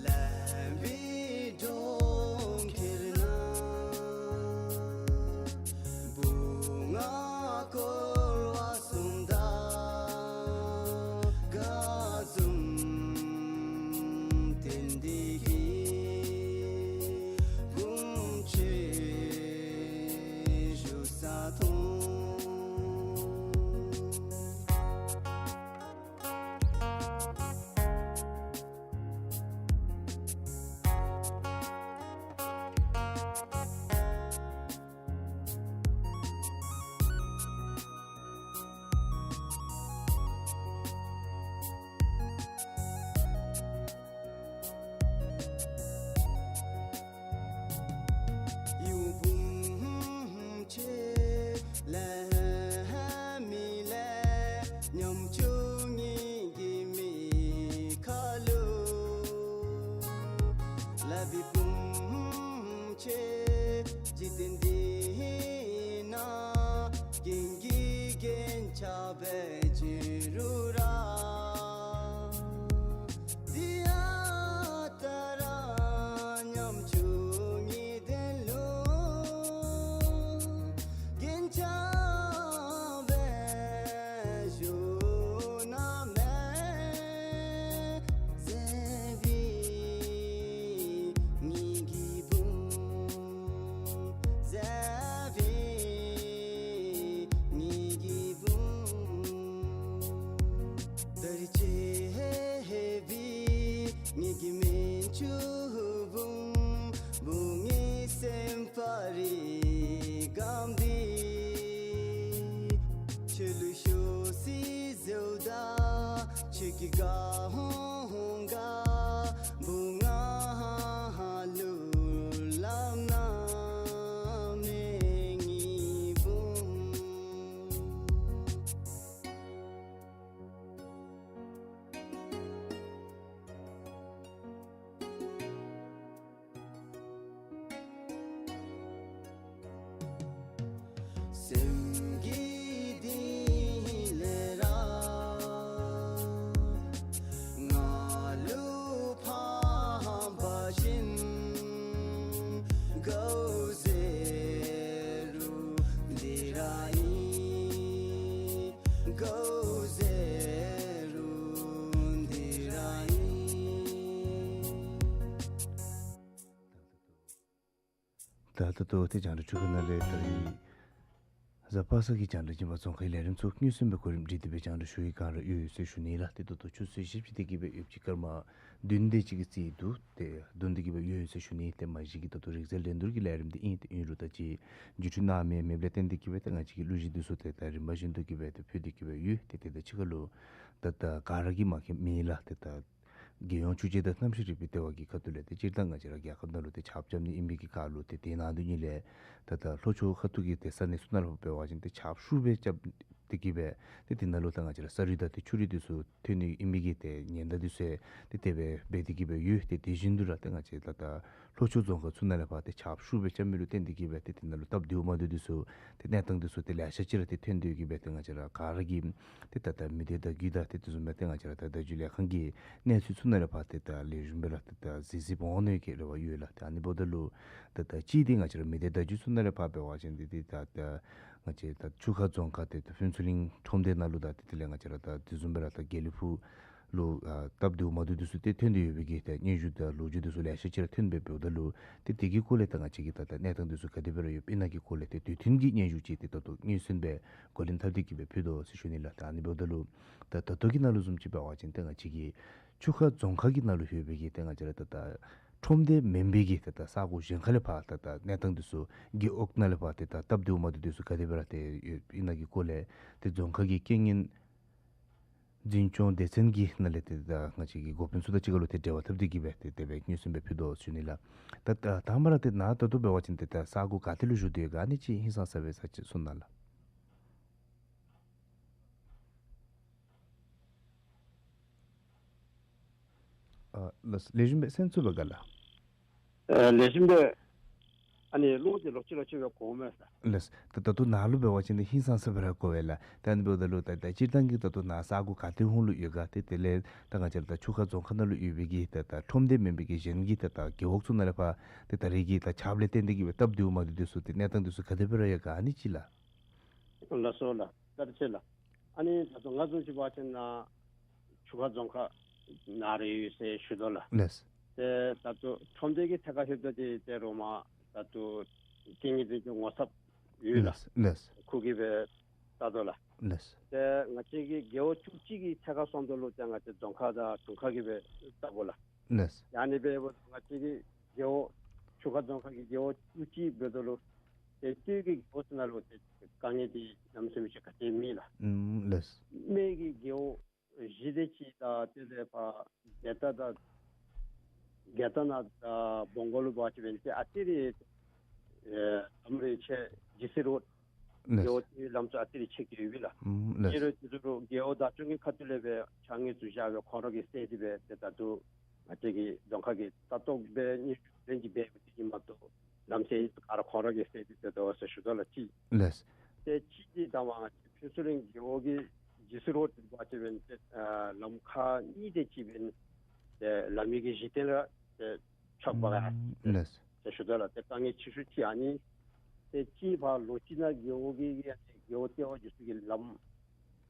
ལམ་བི་གྲོང་ཁྱེར་ནང་བུ་ང་འཁོར་བ་གསུམ་དང་དགའ་འཛུམ་སྟོན་ཏེ་གི་བུམོ་ཁྱོད་བཞུགས་ས་མཐོང་། ཡུམ་བུམོ་ཁྱོད་ལམ་མི་ལས་ཉམ་ཆུང་ངེ་གི་མིག་ཁ་ལུ། ལག་པའི་བུམོ་ཁྱོད་འཇིག་རྟེན་འདི་ནང་རྒྱན་གྱི་རྒྱན་ཆ་སྦེ་བྱོན་རུང་ར། འདི་ཡང་ད་ར་ཉམ་ཆུང་ངེ་གི་དོན་ལུ་རྒྱན་ཆ་སྦེ་བཞུགས་གནང་མས། གཟའ་བི་ངེ་གི་བུམོ། གཟའ་བི་ངེ་གི་བུམོ། ད་རིས་ཆེ་བའི་ངེ་གི་སྨན་ཆུང་བུམོ། བུམོ་ངེའི་སེམས་པ་རི་སྒམ་འདི་ཁྱོད་ལུ་ཤོག་སྲིད་ཟེརཝ་ད་ཁྱོད་ཀྱིས་ག་འོང་ག་བུ་ང་ལུ་སླབ་གནང་མས་ངེའི་བུམོ། སེམས་ཀྱི་གཏིང་ལས་ར་ང་ལུ་ཕངས་པ་ཅིན་དགའ་བོ་ཟེར་རུང་འདི་ར་ཨིན། དགའ་བོ་ཟེར་རུང་འདི་ར་ཨིན། ད་ད་ལྟོ་ཏེ་རྒྱང་བསྒྲགས་ཚུ་གི་ནང་ལས་ད་རིས་གཟའ་པ་སངས་ཀྱི་རྒྱང་བསྒྲགས་སྦྱིན་པ་རྫོང་ཁའི་ལས་རིམ་ཚུ་དངོས་སུ་སྦེ་གོ་རིམ་སྒྲིག་སྟེ་སྦེ་རྒྱང་བསྒྲགས་ཞུ་བའི་བསྒང་ར་ཡོད་ཟེར་ཞུ་ནི་ལགས། ཏེ་ད་ལྟོ་ཆུ་ཚོད་བཞི་བཅུ་དེ་གི་སྦེ་ཡོད་ཅི། སྐར་མ་བདུན་དེ་ཅིག་གི་རྩིས་འདུག། ཏེ་བདུན་དེ་གི་སྦེ་ཡོད་ཟེར་ཞུ་ནི། ཏེ་མ་གཞི་གི་ད་ལྟོ་རིག་རྩལ་ལེན་བསྡུར་གྱི་ལས་རིམ་འདི་ཨིན། ཏེ་ཨིན་རུང་ད་ཅི་བརྒྱུད་སྒྲིག་གནང་མི་མེདཔ་ལས་བརྟེན་ཏེ་གི་སྦེ་ཏེ་ང་བཅས་ཀྱི་གླུ་གཞས་འདི་ཚུ་ཏེ་ད་རིམ་པ་བཞིན་དུ་གི་སྦེ་ཏེ་ཕུལ་ཏེ་གི་སྦེ་ཡོད། ཏེ་ཏེ་ད་ཕྱི་ཁ་ལུ་ད་ད་ག་ར་གིས་མ་མཁྱེན་མེད་ལགས། ཏེ་ད་རྒྱལ་ཡོངས་ཆོས་བརྒྱད་དང་རྣམ་ཤེས་རིག་པའི་ལྟེ་བ་གི་ཁ་ཐུག་ལས་ཏེ་སྤྱིར་བཏང་ང་བཅས་ར་རྒྱལ་ཁབ་ནང་ལུ་ཏེ་ཆརཔ་རྐྱབ་ནི་ཨིན་པའི་གི་ཁར་ལུ་ཏེ་དེ་ནང་དོན་ལས་ད་ད་ལྷོ་ཕྱོགས་ཁ་ཐུག་གི་ཏེ་ས་གནས་ཚུ་ནང་ལུ་འབད་བ་ཅིན་ཏེ་ཆརཔ་ཤུགས་སྦེ་རྐྱབ་སྟེ་གི་སྦེ་ཏེ་དེ་ནང་ལུ་ད་ང་བཅས་ར་ས་རུད་དང་ཏེ་ཆུ་རུད་འདི་ཚུ་ཐོན་ནི་ཨིན་པའི་གི་ཏེ་ཉེན་བརྡ་འདི་ཚུ་ཏེ་དེ་སྦེ་འབད་དེ་གི་སྦེ་ཡོད། ཏེ་དེ་བཞིན་དུ་ར་ཏེ་ང་བཅས་ད་ད་ལྷོ་ཕྱོགས་རྫོང་ཁག་ཚུ་ནང་ལས་ཕར་ཏེ་ཆརཔ་ཤུགས་སྦེ་རྐྱབ་མི་ལུ་བརྟེན་ཏེ་གི་སྦེ་ཏེ་དེ་ནང་ལུ་སྟབས་བདེཝ་མ་བདེཝ་འདི་ཚུ་ཏེ་གནས་སྟངས་འདི་ཚུ་ཏེ་ལེ་ཤ་ཅིག་ར་ཏེ་ཐོན་ཏེ་གི་སྦེ་ཏེ་ང་བཅས་ར་ག་ར་གིས་ཏེ་ད་ད་མི་སྡེ་བརྡ་བརྒྱུད་དང་ཏེ་དེ་བཟུམ་སྦེ་ཏེ་ང་བཅས་ར་ད་བརྡ་བརྒྱུད་ལས་ཁང་གི་གནས་ཚུལ་ཚུ་ནང་ལས་ཕར་ཏེ་ད་ལེགས་ཤོམ་སྦེ་ར་ཏེ་ད་གཟིགས་གཟིགསཔ་འོང་ནི་གི་རེ་བ་ཡོད་ལགས། ཏེ་ཨ་ནི་འབདཝ་ད་ལུ་ད་ད་ཅི་ཏེ་ང་བཅས་ར་མི་སྡེ་བརྡ་བརྒྱུད་ཚུ་ནང་ལས་ཕར་འབད་བ་ཅིན་ཏེ་ཏེ་ད་ད་ང་བཅས་ད་ཆུ་ཁ་རྫོང་ཁག་ཏེ་ད་ཕུན་ཚོགས་གླིང་ཁྲོམ་སྡེ་ནང་ལུ་དང་ཏེ་དེ་ལས་ང་བཅས་ར་ད་དེ་བཟུམ་སྦེ་ར་ད་དགེ་ལེགས་ཕུག་ལུ་ཨ་སྟབས་བདེཝ་མ་བདེཝ་འདི་ཚུ་ཏེ་ཐོན་ཏེ་ཡོད་པའི་གི་ཏེ་སྙན་ཞུ་དང་ལོ་རྒྱུས་འདི་ཚུ་ལེ་ཤ་ཅིག་ར་ཐོན་སྦེ་འབདཝ་ད་ལུ་ཏེ་དེ་གི་སྐོར་ལས་ད་ང་བཅས་ཀྱིས་ད་ད་གནས་སྟངས་འདི་ཚུ་ག་དེ་སྦེ་ར་ཡོདཔ་ཨིན་ན་གི་སྐོར་ལས་ཏེ་དུས་མཐུན་གྱི་སྙན་ཞུ་ཅིག་ཏེ་ད་ལྟོ་སྙན་སེང་སྦེ་གོ་ལེན་འཐབ་སྟེ་གི་སྦེ་ཕུལ་དོ་ཟེར་ཞུ་ནི་ལགས། ད་ཨ་ནི་འབདཝ་ད་ལུ་ད་ད་ལྟོ་གི་ནང་ལུ་བཟུམ་ཅིག་འབད་བ་ཅིན་ཏེ་ང་བཅས་ཀྱི་ཆུ་ཁ་རྫོང་ཁག་གི་ནང་ལུ་ཡོད་པའི་གི་ཏེ་ང་བཅས་ར་ད་ད་ཁྲོམ་སྡེ་མེན་པའི་གི་ཏེ་ད་ས་གོ་གཞན་ཁ་ལས་ཕར་ཏེ་ད་གནས་སྟངས་འདི་ཚུ་རྒེད་འོག་ནང་ལས་ཕར་ཏེ་ད་སྟབས་བདེཝ་མ་བདེཝ་འདི་ཚུ་ག་དེ་སྦེ་ར་ཏེ་ཡོདཔ་ཨིན་ན་གི་སྐོར་ལས་ཏེ་རྫོང་ཁག་གི་རྐྱེན་ངན་ འཛིན་སྐྱོང་སྡེ་ཚན་གྱི་ནང་ལས་ཏེ་ད་ང་བཅས་ཀྱི་འགོ་དཔོན་ཚུ་དང་གཅིག་ཁར་ལུ་ཏེ་འབྲེལ་བ་འཐབ་སྟེ་གི་སྦེ་ཏེ་དེ་སྦེ་སྙན་སེང་སྦེ་ཕུལ་དོ་ཟེར་ཞུ་ནི་ལགས། ད་ད་དང་པ་ར་ཏེ་ནཱ་ད་ལྟོ་འབད་བ་ཅིན་ཏེ་ད་ས་གོ་ག་ཏེ་ལུ་བཞུགས་ཏེ་ཡོད་ག་ཨ་ནི་ཅིག་ཧིང་སངས་ས་སྦེ་ས་ཅིག་གསུང་གནང་ལགས། ཨ་ལགས་ལེགས་ཤོམ་སྦེ་གསན་ཚུགས་པས་ག་ལགས། ཨ་ལེགས་ཤོམ་སྦེ་ཨ་ནི་གློག་འདི་ལོག་ཅི་ལོག་ཅི་སྦེ་གོཝ་མས་ས། ལགས། ད་ད་ལྟོ་ནཱ་ལུ་འབད་བ་ཅིན་ཏེ་ཧིང་སངས་ས་སྦེ་ར་གོ་བས་ལགས། ད་ཨ་ནི་འབདཝ་ད་ལུ་ད་ད་སྤྱིར་བཏང་གི་ད་ལྟོ་ནཱ་ས་གོ་ག་ཏེ་ཧོང་ལུ་ཡོད་ག་ཏེ་དེ་ལས་ད་ང་བཅས་ར་ད་ཆུ་ཁ་རྫོང་ཁག་ནང་ལུ་ཡོད་པའི་གི་ད་ད་ཁྲོམ་སྡེ་མེན་པའི་གི་གཞན་གྱི་ད་ད་རྒེད་འོག་ཚུ་ནང་ལས་ཕར་ཏེ་ད་རེས་ཀྱི་ད་ཆརཔ་ལས་བརྟེན་ཏེ་གི་སྦེ་སྟབས་བདེཝ་མ་བདེཝ་འདི་ཚུ་ཏེ་གནས་སྟངས་འདི་ཚུ་ག་དེ་སྦེ་ར་ཡོད་ག་ཨ་ནི་ཅིག་ལགས། ལགས་སོ་ལགས། བཀའ་དྲིན་ཆེ་ལགས། ཨ་ནི་ད་ལྟོ་ང་བཟུམ་ཅིག་འབད་བ་ཅིན་ནཱ་ཆུ་ཁ་རྫོང་ཁག་ནང་ར་ཡོད་ཟེར་ཞུ་དོ་ལགས། ལགས། ཏེ་ད་ལྟོ་ཁྲོམ་སྡེ་གི་ཐད་ཁར་ལྷོདཔ་ད་ཏེ་ཏེ་རོགས་མ་ད་ལྟོ་རྐྱེན་ངན་འདི་ཚུ་ངོ་ཚབ་ཡོད་ལགས། ལགས་ལགས། ཁོ་གིས་སྦེ་བལྟ་དོ་ལགས། ལགས། ཏེ་ང་བཅས་ཀྱི་རྒེད་འོག་བཅུ་གཅིག་གི་ཐད་ཁར་སོང་དོ་ལུ་ཏེ་ང་བཅས་རྫོང་ཁག་དང་དྲུང་ཁག་གིས་སྦེ་བལྟ་དགོ་ལགས། ལགས། ཡ་ནི་འབདཝ་ད་ང་བཅས་ཀྱི་རྒེད་འོག་ཆུ་ཁ་རྫོང་ཁག་གི་རྒེད་འོག་བཅུ་གཅིག་འབདཝ་ད་ལུ་ཏེ་སྟོད་ཀྱི་རྒེད་འོག་ཚུ་ནང་ལུ་ཏེ་དཀའ་ངལ་འདི་གནམ་མེད་ས་མེད་ཅིག་ག་ཏེ་མེད་ལགས། ཨུམ་ལགས། སྨད་ཀྱི་རྒེད་འོག་བཞི་དེ་ཅིག་དང་ཏེ་དེ་ཕར་རྒྱ་སྟག་དང་རྒྱ་སྟག་ནང་དང་སྦོང་གོ་ལུ་འབད་བ་ཅིན་ཏེ་ཨ་ཙི་རེ་ཨེ་ལམ་རེ་ཆད་ཇི་སི་རོཌ་ལགས། རྒེད་འོག་ཏེ་ལམ་ཚུ་ཨ་ཙི་རེ་ཆད་ཀྱི་ཡོད་པས་ལགས། ཨུམ་ལགས། ཨིན་རུང་དེ་ཚུ་ལུ་རྒེད་འོག་བདག་སྐྱོང་གི་ཁ་ཐུག་ལས་སྦེ་ཕྱགས་སྙིགས་ཚུ་བཞག་སྦེ་ཁོང་ར་གིས་བསལ་ཏེ་སྦེ་ཏེ་ད་ལྟོ་ང་བཅས་ཀྱི་རྫོང་ཁག་གིས་ལྟ་རྟོག་འབད་ནི་ལན་ཅིག་འབད་དེ་གིས་མ་གཏོགས་ལམ་སེལ་ག་ར་ཁོང་ར་གིས་བསལ་ཏེ་སྦེ་དོ་ཟེར་ཞུ་དོ་ལགས། གཅིག། ལགས། ཏེ་གཅིག་འདི་ད་མ་ང་བཅས་ཕུན་ཚོགས་གླིང་རྒེད་འོག་གི་ཇི་སི་རོཌ་འབད་བ་ཅིན་ཏེ་ཨ་ལམ་ཁག་གཉིས་དེ་ཅིག་འབད་ཏེ་ལམ་གྱི་གཞི་རྟེན་ར་ཏེ་ཆག་འབག་ཡར་ཨུམ་ལགས། ཟེར་ཞུ་དོ་ལགས། ཏེ་དཀའ་ངལ་ཆེ་ཤོས་ཅིག་ཨ་ནི། ཏེ་གཅིག་ཕར་ལོགས་ཅིག་ནང་རྒེད་འོག་གི་རྒེད་འོག་ལྟེ་བ་འདི་ཚུ་གི་ལམ་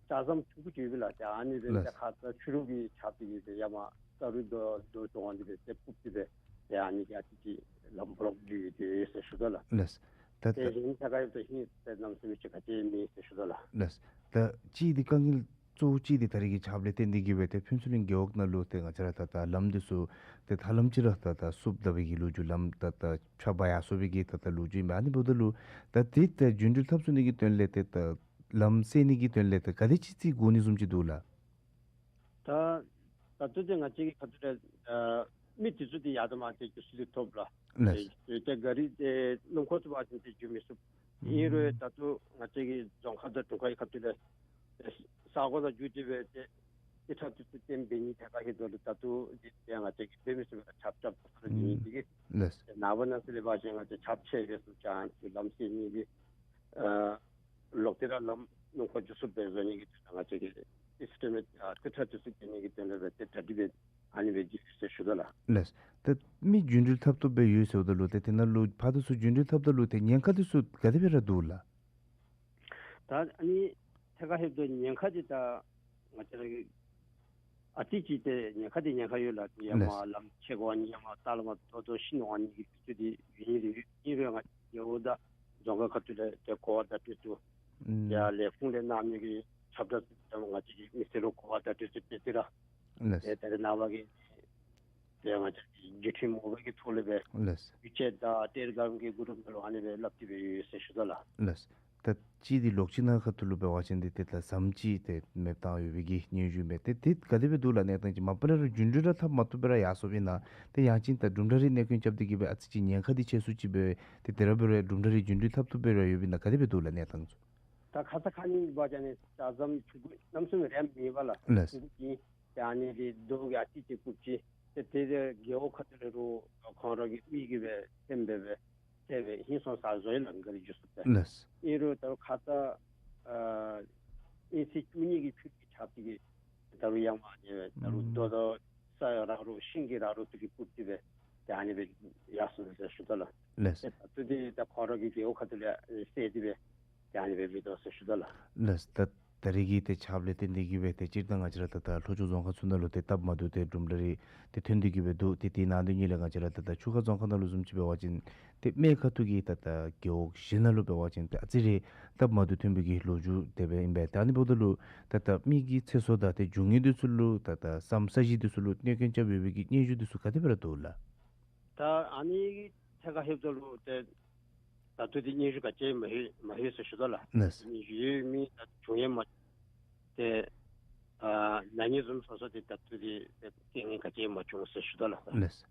ལྕགས་ཟམ་ཆུང་ཀུ་ཅིག་ཡོད་པས་ལགས། ཏེ་ཨ་ནི་འབད་ཏེ་ལགས། ཁ་ཙ་ཆུ་རུད་ཀྱིས་རྐྱབ་སྟེ་གི་ཏེ་ཡར་མར་ས་རུད་རྡོ་རྡོ་བཙོང་འདི་འབད་ཏེ་སྤུབས་ཏེ་སྦེ་ཏེ་ཨ་ནི་གིས་ཨ་ཙི་ཅིག་ལམ་བོ་ལོཀ་འགྱོ་སྟེ་ཡོད་ཟེར་ཞུ་དོ་ལགས། ལགས། ཏེ་ཏེ་གཞན་ཐད་ཁར་ཡོད་ཏེ་ཧིང་ཏེ་གནམ་མེད་ས་མེད་ཅིག་ག་ཏེ་མེད་ཟེར་ཞུ་དོ་ལགས། ལགས། ད་གཅིག་འདི་དཀའ་ངལ་གཙོ་བོ་གཅིག་འདི་ད་རེས་ཀྱི་ཆརཔ་ལས་བརྟེན་ཏེ་གི་སྦེ་ཏེ་ཕུན་ཚོགས་གླིང་རྒེད་འོག་ནང་ལུ་ཏེ་ང་བཅས་ར་ད་ད་ལམ་འདི་ཚུ་ཏེ་ཐབས་ལམ་ཅིག་ར་ད་ད་བསུབ་ད་པའི་གི་ལོ་རྒྱུས་ལམ་ད་ད་ཆག་འབག་ཡར་སོང་བའི་གི་ད་ད་ལོ་རྒྱུས་ཨིན་པས། ཨ་ནི་འབདཝ་ད་ལུ་ད་དེ་ད་རྒྱུན་འགྲུལ་འཐབ་ཚུགས་ནི་གི་དོན་ལས་ཏེ་ད་ལམ་སེལ་ནི་གི་དོན་ལས་ཏེ་ག་དེ་ཅིག་རྩིས་དགོ་ནི་བཟུམ་ཅིག་འདུག་ལགས། ད་ད་ལྟོ་འདི་ང་བཅས་ཀྱི་ཁ་ཐུག་ལས་ཨ་མི་འདི་ཚུ་འདི་ཡར་དང་མར་ཏེ་འགྱོ་ས་འདི་ཐོབ་ལགས། ལགས། ཏེ་ཏེ་ག་རི་འདི་སྣུམ་འཁོར་ཚུ་འབད་བ་ཅིན་ཏེ་འགྱོ་མི་ཚུགས། ཨིན་རུང་ཨུམ་ད་ལྟོ་ང་བཅས་ཀྱི་རྫོང་ཁག་དང་དྲུང་ཁག་གི་ཁ་ཐུག་ལས་ཏེ་ས་གོ་ནང་འགྱོ་སྟེ་སྦེ་ཏེ་རྩིས་ཁྲ་འདི་ཚུ་བཏོན་འབད་ནི་ཐད་ཁར་ལྷོདཔ་ད་ལུ་ད་ལྟོ་འདི་ཏེ་ང་བཅས་ཀྱིས་འབད་མི་ཚུགས་པས་ལགས། ཆརཔ་རྐྱབ་ད་ས་རུད་འགྱོ་ནི་འདི་གིས། ལགས། ཏེ་ནངས་པ་གནངས་ཚེ་ལས་འབད་བ་ཅིན་ང་བཅས་ཆརཔ་ཆད་སྦེ་སུ་ཅང་ལམ་སེལ་ནི་གི་ཨ་ལོག་སྟེ་ར་ལམ་སྣུམ་འཁོར་འགྱོ་ཚུགསཔ་སྦེ་བཟོ་ནི་གི་དོན་ལུ་ང་བཅས་ཀྱིས་ཨེས་ཊི་མེཊ་ཨ་རྩིས་ཁྲ་འདི་ཚུ་བཏོན་ནི་གི་དོན་ལུ་སྦེ་ཏེ་གྲ་སྒྲིག་འབད་ཨ་ནི་སྦེ་འགྱོ་ཡི་ཟེར་ཞུ་དོ་ལགས། ལགས། ད་མི་རྒྱུན་འགྲུལ་འཐབ་བཏུབ་སྦེ་ཡོད་ཟེརཝ་ད་ལུ་ཏེ་དེ་ནང་ལུ་ཕར་དང་ཚུར་རྒྱུན་འགྲུལ་འཐབ་ད་ལུ་ཏེ་ཉེན་ཁ་འདི་ཚུ་ག་དེ་སྦེ་ར་འདུག་ལགས། ད་ཨ་ནི་ཐད་ཁར་ལྷོདཔ་ད་ཉེན་ཁ་འདི་ད་ང་བཅས་ར་གི་ཨ་ཙི་ཅིག་ཏེ་ཉེན་ཁ་འདི་ཉེན་ཁ་ཡོད་ལགས། ཏེ་ཡར་ལགས། མར་ལམ་ཆད་དགོ་ནི་ཡར་མར་ལྟག་ལས་མར་རྡོ་རྡོ་ཤིང་འོང་ནི་གི་དུས་ཚོད་འདི་ཡོད་ནི་རེ་ཡོད། ཨིན་རུང་ང་བཅས་རྒེད་འོག་དང་རྫོང་ཁག་ཁ་ཐུག་ལས་ཏེ་གོ་བ་བརྡ་སྤྲོད་ཚུ་ཨུམ་ཡར་ལས་ཁུངས་ལས་གནང་མི་གི་ཁྱབ་བསྒྲགས་ཚུ་ཏེ་ང་བཅས་ཀྱི་མི་སེར་ལུ་གོ་བ་བརྡ་སྤྲོད་ཚུ་སྤྲོད་དེ་ར། ལགས། ཏེ་ད་རེས་ནངས་པ་གི་ཏེ་ང་བཅས་ཀྱི་བརྒྱུད་འཕྲིན་མ་འདྲཝ་གི་ཐོག་ལས་སྦེ་ལགས། ཝི་ཅེཊ་དང་ཊེ་ལི་གརམ་གྱི་གུ་རུབ་ནང་ལུ་ཨ་ནི་སྦེ་སླབ་སྟེ་སྦེ་ཡོད་ཟེར་ཞུ་དོ་ལགས། ལགས། ད་གཅིག་འདི་ལོགས་ཅིག་ནང་ཁ་ཐུག་ལུ་འབད་བ་ཅིན་འདི་ཏེ་ད་ཟམ་ཅིག་ཏེ་མེདཔ་བཏང་ཡོད་པའི་གི་སྙན་ཞུ་མས། ཏེ་དེ་ག་དེ་སྦེ་འདུག་ལགས། གནས་སྟངས་ཅིག་མ་པ་ལས་ར་རྒྱུན་འགྲུལ་ར་འཐབ་མ་བཏུབ་སྦེ་ར་ཡར་སོངམ་ཨིན་ན། ཏེ་ཡང་ཅིན་ད་གྲུབ་འབྲས་རེ་གནད་སྐྱོན་རྐྱབ་སྟེ་གི་སྦེ་ཨ་ཙི་ཅིག་ཉེན་ཁ་འདི་ཆེ་སུ་ཅིག་སྦེ་ཏེ་དེ་ར་འབད་རུང་གྲུབ་འབྲས་རེ་རྒྱུན་འགྲུལ་འཐབ་བཏུབ་སྦེ་ར་ཡོདཔ་ཨིན་ན། ག་དེ་སྦེ་འདུག་ལགས་གནས་སྟངས་ཚུ། ད་ཁ་ཙ་ཁ་ཉིནམ་འབད་བ་ཅིན་ལྕགས་ཟམ་ཆུང་ཀུ་གནམ་མེད་ས་མེད་ར་མེད་པས་ལགས། ལགས། ཆུང་ཀུ་ཅིག་ཏེ་ཨ་ནི་འདི་རྡོ་གིས་ཨ་ཙི་ཅིག་བཀུག་ཅི། ཏེ་དེ་རྒེད་འོག་ཁ་ཐུག་ལས་རུང་ཁོང་ར་གི་མི་གིས་སྦེ་ཐེམ་སྦེ་སྦེ་ཏེ་སྦེ་ཧིང་སངས་ས་བཟོ་ཡི་ལགས། ག་རི་འགྱོ་ཚུགསཔ་སྦེ། ལགས། ཨིན་རུང་ད་རུང་ཁ་ཙ་ཨ་དབྱིན་ཚེས་བཅུ་གཉིས་ཀྱི་ཕྱི་རུ་གི་ཆརཔ་འདི་གིས་ད་རུང་ཡར་མར་ཨ་ནི་སྦེ་ད་རུང་ཨུམ་རྡོ་དང་ས་ཡང་རག་རོག་ཤིང་གི་རག་རོག་ཚུ་གིས་བཀུག་སྟེ་སྦེ་ཏེ་ཨ་ནི་སྦེ་ཡར་སོང་ཟེར་ཞུ་དོ་ལགས། ལགས། ཏེ་ད་ལྟོ་འདི་ད་ཁོང་ར་གི་རྒེད་འོག་ཁ་ཐུག་ལས་ཨེ་བསལ་ཏེ་སྦེ་ཏེ་ཨ་ནི་སྦེ་འབད་དོ་ཟེར་ཞུ་དོ་ལགས། ལགས། ད་ད་རེས་ཀྱི་ཏེ་ཆརཔ་ལས་བརྟེན་ཏེ་གི་སྦེ་ཏེ་སྤྱིར་བཏང་ང་བཅས་ར་ད་ད་ལྷོ་ཕྱོགས་རྫོང་ཁག་ཚུ་ནང་ལུ་ཏེ་སྟབས་མ་བདེཝ་ཏེ་གྲུབ་འབྲས་རེ་ཏེ་ཐོན་ཏེ་གི་སྦེ་འདུག། ཏེ་དེ་ནང་དོན་ཉིད་ལས་ང་བཅས་ར་ད་ད་ཆུ་ཁ་རྫོང་ཁག་ནང་ལུ་བཟུམ་ཅིག་འབད་བ་ཅིན་ཏེ་སྨད་ཁ་ཐུག་གི་ད་ད་རྒེད་འོག་བཞི་ནང་ལུ་འབད་བ་ཅིན་ཏེ་ཨ་ཙི་རེ་སྟབས་མ་བདེཝ་ཐོན་པའི་གི་ལོ་རྒྱུས་དེ་སྦེ་ཨིན་པས། ད་ཨ་ནི་འབདཝ་ད་ལུ་ད་ད་མི་གི་ཚེ་སྲོག་དང་ཏེ་འབྱུང་གནས་འདི་ཚུ་ལུ་ད་ད་ཟམ་ས་གཞི་འདི་ཚུ་ལུ་གནོད་སྐྱོན་རྐྱབ་ཡོད་པའི་གི་སྙན་ཞུ་འདི་ཚུ་ག་དེ་སྦེ་ར་འདུག་ལགས། ད་ཨ་ནི་གི་ཐད་ཁར་ལྷོདཔ་ད་ལུ་ཏེ་ད་ལྟོ་འདི་སྙན་ཞུ་ག་ཅི་མ་ལྷོད་མ་ལྷོད་ཟེར་ཞུ་དོ་ལགས། ལགས། སྙན་ཞུ་ཡོད་མི་ད་བྱུང་ཡང་མ་ཏེ་ ཨ་ན་ནིང་བཟུམ་སོ་སོ་འདི་ད་ལྟོ་འདི་རྐྱེན་ངན་ག་ཅི་ཡང་མ་བྱུང་ཟེར་ཞུ་དོ་ལགས། ལགས།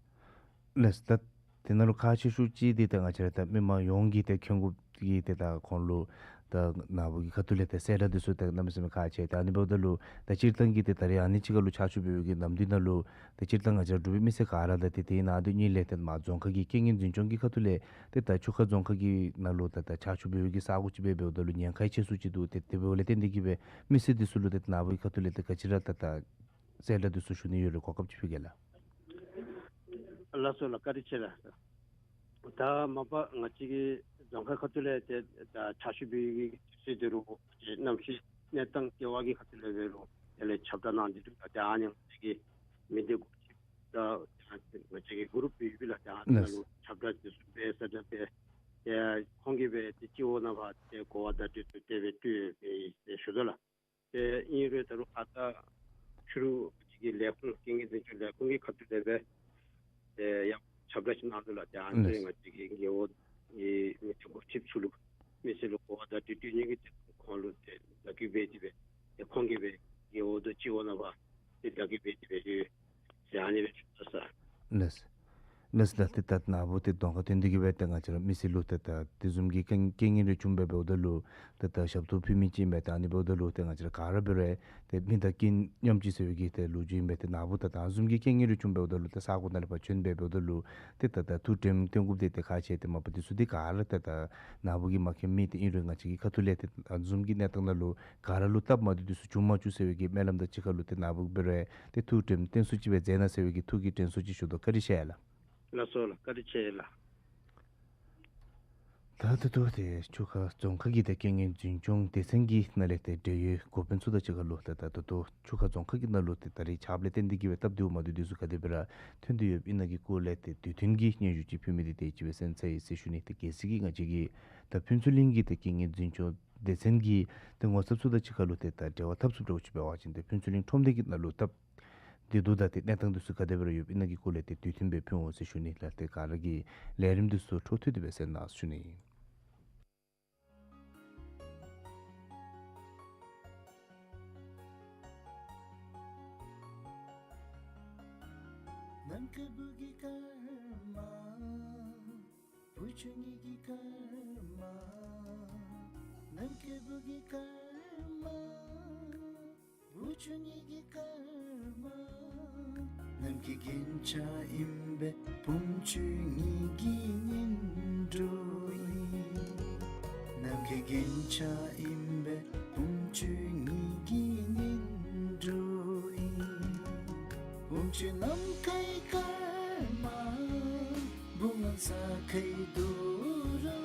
ལགས། ད་དེ་ནང་ལུ་ཁག་ཆེ་ཤོས་ཅིག་འདི་ད་ང་བཅས་ར་ད་མི་མང་ཡོངས་ཀྱིས་ད་མཁྱེན་དགོཔ་གི་ཏེ་ད་ཁོང་ལུ་ད་ནཱ་བུ་གི་ཁ་ཐུག་ལས་ཏེ་གསལ་བསྒྲགས་འདི་ཚུ་ད་གནམ་མེད་ས་མེད་ཁག་ཆེ། ད་ཨ་ནི་འབདཝ་ད་ལུ་ད་སྤྱིར་བཏང་གི་ཏེ་ད་རེས་ཨ་ནི་ཅིག་ཁར་ལུ་ཆར་ཆུ་འབབ་པའི་གི་ནམ་དུས་ནང་ལུ་ད་སྤྱིར་བཏང་ང་བཅས་ར་འབྲུག་པའི་མི་སེར་ག་ར་ད་ཏེ་དེའི་ནང་དོན་གཉིས་ལས་ཏེ་མར་རྫོང་ཁག་གི་རྐྱེན་ངན་འཛིན་སྐྱོང་གི་ཁ་ཐུག་ལས་ཏེ་ད་ཆུ་ཁ་རྫོང་ཁག་གི་ནང་ལུ་ད་ད་ཆར་ཆུ་འབབ་པའི་གི་ས་གོ་ཅིག་འབད་འབདཝ་ད་ལུ་ཉེན་ཁ་ཡང་ཆེ་སུ་ཅིག་འདུག། ཏེ་དེ་འབདཝ་ལས་བརྟེན་ཏེ་གིས་སྦེ་མི་སེར་འདི་ཚུ་ལུ་ཏེ་ནཱ་བུ་གི་ཁ་ཐུག་ལས་ཏེ་ག་ཅི་ར་ད་ད་གསལ་བསྒྲགས་འདི་ཚུ་ཞུ་ནི་ཡོད་རུང་གོ་སྐབས་ཅིག་ཕུལ་གེ་ལགས། ལགས་སོ་ལགས། བཀའ་དྲིན་ཆེ་ལགས། ད་མ་པ་ང་བཅས་ཀྱི་རྫོང་ཁག་ཁ་ཐུག་ལས་ཏེ་ད་ཆར་ཆུ་འབབ་པའི་གི་དུས་ཚོད་འདི་རུང་གནམ་གཤིས་གནས་སྟངས་བདེ་བ་གི་ཁ་ཐུག་ལས་འབད་རུང་དེ་ལས་ཁྱབ་བསྒྲགས་གནང་སྟེ་འདུག། ད་ཨ་ནི་ང་བཅས་ཀྱི་མི་སྡེ་འགོ་ཁྲིདཔ་ད་ང་བཅས་ཀྱི་གུ་རུབ་ཡོད་པས་ལགས། ད་ཨ་ནི་ནང་ལུ་ཁྱབ་བསྒྲགས་འདི་ཚུ་སྦེ་གསལ་བསྒྲགས་འབད་ཏེ་ཁོང་གིས་སྦེ་ཏེ་སྤྱི་འོག་ནང་ཕར་ཏེ་གོ་བ་བརྡ་སྤྲོད་དེ་སྦེ་སྤྲོད་སྦེ་ཞུ་དོ་ལགས། ཏེ་ཨིན་རུང་ད་རུང་ཁ་ཙ་ཕྱི་རུ་ཅིག་གི་ལས་ཁུངས་རྐྱེན་ངན་འཛིན་སྐྱོང་ལས་ཁུངས་ཀྱི་ཁ་ཐུག་ལས་སྦེ་ཏེ་ཡང་ཁྱབ་བསྒྲགས་ཅིག་གནང་འདུག་ལགས། ཏེ་ཨ་ནི་ལགས། ང་བཅས་ཀྱི་རྒེད་འོག་གི་མི་སྡེ་འགོ་ཁྲིདཔ་ཚུ་ལུ་མི་སེར་ལུ་གོ་བ་བརྡ་སྤྲོད་སྤྲོད་ནི་གི་ཏེ་ཁོང་ལུ་ཏེ་བརྡ་སྐུལ་འབད་དེ་སྦེ་ཏེ་ཁོང་གིས་སྦེ་རྒེད་འོག་དང་སྤྱི་འོག་ནང་ཕར་ཏེ་བརྡ་སྐུལ་འབད་དེ་སྦེ་ཡོད་ཟེར་ཨ་ནི་སྦེ་ཞུ་དོ་ལགས། ལགས། ལགས་ལགས། ཏེ་ད་ནཱ་བུ་ཏེ་གདོང་ཁར་ཐོན་ཏེ་གིས་སྦེ་ཏེ་ང་བཅས་ར་མི་སེར་ལུ་ཏེ་ད་དེ་བཟུམ་གྱི་རྐྱེན་རྐྱེན་ངན་རེ་བྱུང་སྦེ་འབདཝ་ད་ལུ་ཏེ་ད་ཞབས་ཏོག་ཕུལ་མི་ཅིག་ཨིན་པས། ད་ཨ་ནི་འབདཝ་ད་ལུ་ཏེ་ང་བཅས་ར་ག་ར་འབད་རུང་ཏེ་མི་དང་རྐྱེན་མཉམ་སྤྱོད་ཟེར་བའི་གི་ཏེ་ལོ་རྒྱུས་ཨིན་པས། ཏེ་ནཱ་བུ་ད་ད་ཨ་བཟུམ་གྱི་རྐྱེན་ངན་རེ་བྱུང་སྦེ་འབདཝ་ད་ལུ་ཏེ་ས་གོ་ནང་ལས་ཕར་བྱོན་སྦེ་འབདཝ་ད་ལུ་ཏེ་ད་ད་ཐུགས་དྲནམ་བཏོན་དགོཔ་འདི་ཏེ་ཁག་ཆེ། ཏེ་མ་པ་འདི་ཚུ་འདི་ག་ར་ཏེ་ད་ནཱ་བུ་གིས་མ་མཁྱེན་མི་ཏེ་ཨིན་རུང་ང་བཅས་ཀྱི་ཁ་ཐུག་ལས་ཏེ་ཨ་བཟུམ་གྱི་གནས་སྟངས་ནང་ལུ་ག་ར་ལུ་སྟབས་མ་བདེཝ་འདི་ཚུ་བྱུང་མ་བཅུག་ཟེར་བའི་གི་སྨོན་ལམ་དང་གཅིག་ཁར་ལུ་ཏེ་ནཱ་བུ་འབད་རུང་ཏེ་ཐུགས་དྲན་དྲན་གསོ་ཅིག་སྦེ་མཛད་གནང་ཟེར་བའི་གི་ཐུགས་ཀྱི་དྲན་གསོ་ཅིག་ཞུ་དོ། བཀའ་དྲིན་ཆེ་ལགས། ལགས་སོ་ལགས། བཀའ་དྲིན་ཆེ་ལགས། ད་ད་ལྟོ་ཏེ་ཆུ་ཁ་རྫོང་ཁག་གི་ཏེ་རྐྱེན་ངན་འཛིན་སྐྱོང་སྡེ་ཚན་གྱི་ནང་ལས་ཏེ་འབྲེལ་ཡོད་འགོ་དཔོན་ཚུ་དང་གཅིག་ཁར་ལུ་ད་ད་ད་ལྟོ་ཆུ་ཁ་རྫོང་ཁག་གི་ནང་ལུ་ཏེ་ད་རེས་ཆརཔ་ལས་བརྟེན་ཏེ་གིས་སྦེ་སྟབས་བདེཝ་མ་བདེཝ་འདི་ཚུ་ག་དེ་སྦེ་ར་ཐོན་ཏེ་ཡོདཔ་ཨིན་ན་གི་སྐོར་ལས་ཏེ་དུས་མཐུན་གྱི་སྙན་ཞུ་ཅིག་ཕུལ་མི་འདི་ཏེ་ཅིག་སྦེ་གསན་ཚར་ཡི་ཟེར་ཞུ་ནི། ཏེ་གལ་སྲིད་ཀྱི་ང་བཅས་ཀྱི་ད་ཕུན་ཚོགས་གླིང་གི་ཏེ་རྐྱེན་ངན་འཛིན་སྐྱོང་སྡེ་ཚན་གྱི་ཏེ་ངོ་ཚབ་ཚུ་དང་གཅིག་ཁར་ལུ་ཏེ་ད་འབྲེལ་བ་འཐབ་ཚུགསཔ་འདྲཝ་ཅིག་འབད་བ་ཅིན་ཏེ་ཕུན་ཚོགས་གླིང་ཁྲོམ་སྡེ་གི་ནང་ལུ་སྟབས་བདེ་སྡུག་དང་ཏེ་གནས་སྟངས་འདི་ཚུ་ག་དེ་སྦེ་ར་ཡོདཔ་ཨིན་ན་གི་སྐོར་ལས་ཏེ་དུས་མཐུན་སྦེ་ཕུལ་འོང་ཟེར་ཞུ་ནི་ལགས། ཏེ་ག་ར་གིས་ལས་རིམ་འདི་ཚུ་འཕྲོ་མཐུད་དེ་སྦེ་གསན་གནང་ཟེར་ཞུ་ནི། ནམ་མཁའི་བུ་གི་སྐར་མ། བུ་ཆུང་ངེའི་གི་སྐར་མ། ནམ་མཁའི་བུ་གི་སྐར་མ། བུ་ཆུང་ངེའི་གི་སྐར་མ། ནམ་མཁའི་རྒྱན་ཆ་ཨིན་པས་བུམོ་ཆུང་ངེའི་གི་སྙིང་རུས་ཨིན། ནམ་མཁའི་རྒྱན་ཆ་ཨིན་པས་བུམོ་ཆུང་ངེའི་གི་སྙིང་རུས་ཨིན། བུམོ་ཆུང་ནམ་མཁའི་སྐར་མ། བུམོ་ངན་ས་ཁའི་དུག་རུ།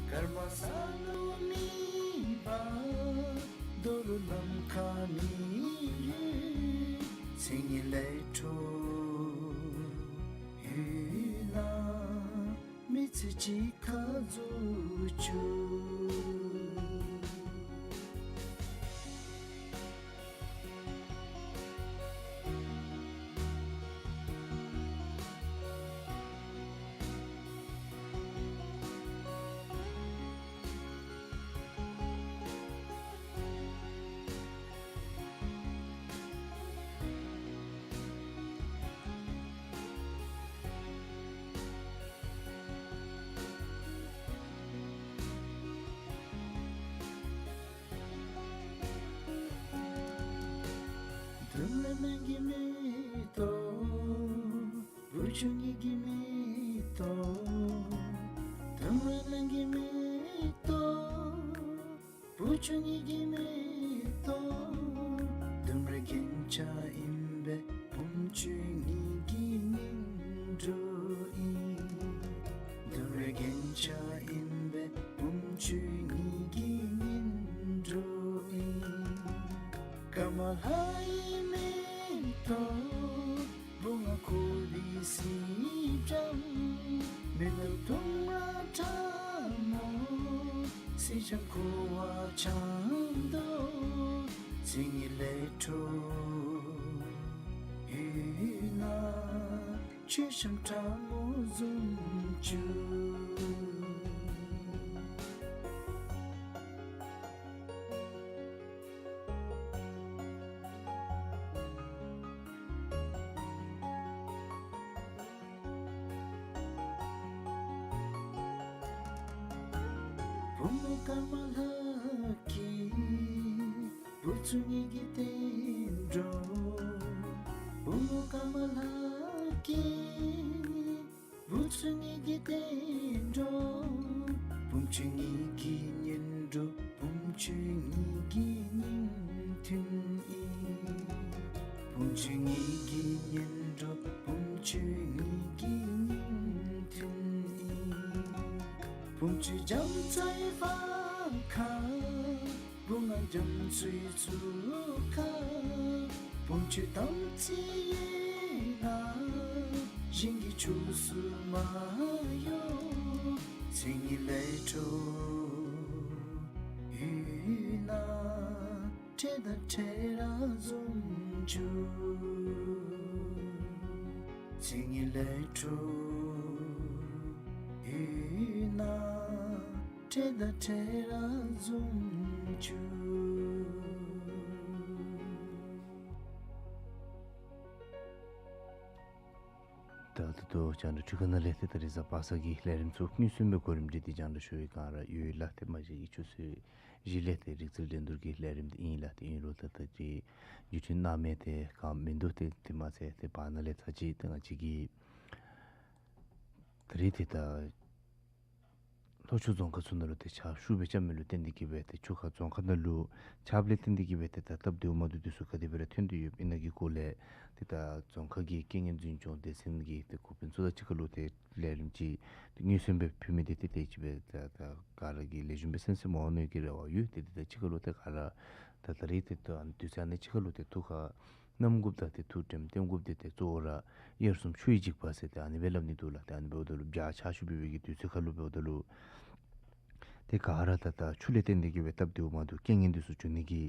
སྐར་མ་ས་ལུ་མི་འབབ། རྡོ་རུ་ལམ་ཁར་མི་ཡོད། མཚན་ཉིད་ལས་འཕྲོ་ཡོད་ན། མི་ཚེ་གཅིག་ཁར་རྫོགས་བཅུག། ལྡུམ་ར་ནང་གི་མེ་ཏོག། བུ་ཆུང་ངེའི་གི་མེ་ཏོག། ལྡུམ་ར་ནང་གི་མེ་ཏོག། བུ་ཆུང་ངེའི་གི་མེ་ཏོག། ལྡུམ་རའི་རྒྱན་ཆ་ཨིན་པས་བུམོ་ཆུང་ངེའི་གི་སྙིང་རུས་ཨིན། ལྡུམ་རའི་རྒྱན་ཆ་ཨིན་པས་བུམོ་ཆུང་ངེའི་གི་སྙིང་རུས་ཨིན། ཀརྨ་ལྷའི་མེ་ཏོག། བུང་བ་ཁོ་བོའི་སྲིད་འགྲམ། མེ་ཏོག་དུང་ར་ཕྲ་མོ། སྲིད་འགྲམ་ཁོ་བོ་འཆམ་དོ། མཚན་ཉིད་ལས་འཕྲོ་ཡོད་ན། མཆོད་བཤམས་ཕྲ་མོ་བཟུམ་ཅིག། བུམོ་ཀ་མ་ལ་གི་བུ་ཚུ་ངེ་གི་བསྟན་འགྲོ། བུམོ་ཀ་མ་ལ་གི་བུ་ཚུ་ངེ་གི་བསྟན་འགྲོ། བུམོ་ཚུ་ངེ་གི་གཉེན་འགྲོ། བུམོ་ཚུ་ངེ་གི་སྙིང་མཐུན་ཨིན། བུམོ་ཚུ་ངེ་གི་གཉེན་འགྲོ། བུམོ་ཚུ་ངེ་གི་སྙིང་མཐུན་ཨིན། བུམོ་ཚུ་རྒྱ་མཚོའི་ཕར་ཁ། བུམོ་ང་རྒྱ་མཚོའི་ཚུར་ཁ། བུམོ་ཚུ་དམ་ཚིག་ཡོད་ན་གཞན་གྱི་ཕྱོགས་སུ་མ་གཡོ། ཚེ་ངེ་ལས་འཕྲོ་ཡོད་ན་འཕྲལ་དང་འཕྲལ་ར་འཛོམས་བཅུག། ཚེ་ངེ་ལས་འཕྲོ་ཡོད་ན་འཕྲལ་དང་འཕྲལ་ར་འཛོམས་བཅུག། ད་ད་ལྟོ་རྒྱང་བསྒྲགས་འཕྲུལ་ཁང་ནང་ལས་ཏེ་ད་རེས་གཟའ་པ་སངས་ཀྱི་ལས་རིམ་ཚུ་དངོས་སུ་སྦེ་གོ་རིམ་སྒྲིག་སྟེ་རྒྱང་བསྒྲགས་ཞུ་བའི་སྒང་ར་ཡོད་ལགས། ཏེ་མ་གཞི་གི་ཆུ་ཚོད་བཞི་ལས་ཏེ་རིག་རྩལ་འགྲན་བསྡུར་གྱི་ལས་རིམ་འདི་ཨིན་ལགས། ཏེ་ཨིན་རུང་ད་ད་ཅིག་བརྒྱུད་འཕྲིན་གནང་མི་དེ་ག་མིན་འདུག། ཏེ་དེ་མ་ཚད་ཏེ་བར་ན་ལས་ཚར་གཅིག་ཏེ་ང་བཅས་ཀྱི་ད་རེས་ཏེ་ད་ལྷོ་ཕྱོགས་རྫོང་ཁག་ཚུ་ནང་ལུ་ཏེ་ཆརཔ་ཤུགས་སྦེ་རྐྱབ་མི་ལུ་བརྟེན་ཏེ་གིས་སྦེ་ཏེ་ཆུ་ཁ་རྫོང་ཁག་ནང་ལུ་ཆརཔ་ལས་བརྟེན་ཏེ་གིས་སྦེ་ཏེ་ད་སྟབས་བདེཝ་མ་བདེཝ་འདི་ཚུ་ག་དེ་སྦེ་ར་ཐོན་ཏེ་ཡོདཔ་ཨིན་ན་གི་སྐོར་ལས་ཏེ་ད་རྫོང་ཁག་གི་རྐྱེན་ངན་འཛིན་སྐྱོང་སྡེ་ཚན་གྱི་ཏེ་འགོ་དཔོན་ཚུ་དང་གཅིག་ཁར་ལུ་ཏེ་ལས་རིམ་ཅིག་ཏེ་དངོས་སུ་སྦེ་ཕུལ་མི་འདི་ཏེ་དེ་ཅིག་སྦེ་ད་ད་ག་ར་གིས་ལེགས་ཤོམ་སྦེ་གསན་གསནམ་འོང་ནི་གི་རེ་བ་ཡོད། ཏེ་ཏེ་ད་གཅིག་ཁར་ལུ་ཏེ་ག་ར་ད་ད་རེས་ཏེ་ད་དུས་ཚོད་ཨ་ནི་གཅིག་ཁར་ལུ་ཏེ་ཐུགས་ཁར་བསྣམ་དགོཔ་དང་ཏེ་ཐུགས་དྲནམ་བསྟེན་དགོཔ་འདི་ཏེ་གཙོ་བོ་ར་དབྱར་གསུམ་ཆུ་ཡི་འཇིགས་པ་ཟེར་ཏེ་ཨ་ནི་སྦེ་སླབ་ནི་འདུག་ལགས། ཏེ་ཨ་ནི་འབདཝ་ད་ལུ་བྱཱར་ཆརཔ་ཤུགས་སྦེ་འབད་བའི་གི་དུས་ཚོད་ཁར་ལུ་འབདཝ་ད་ལུ་ཏེ་ག་ར་ད་ད་ཆུ་ལས་བརྟེན་ཏེ་གིས་སྦེ་སྟབས་བདེཝ་མ་བདེཝ་རྐྱེན་ངན་འདི་ཚུ་འབྱུང་ནི་གི་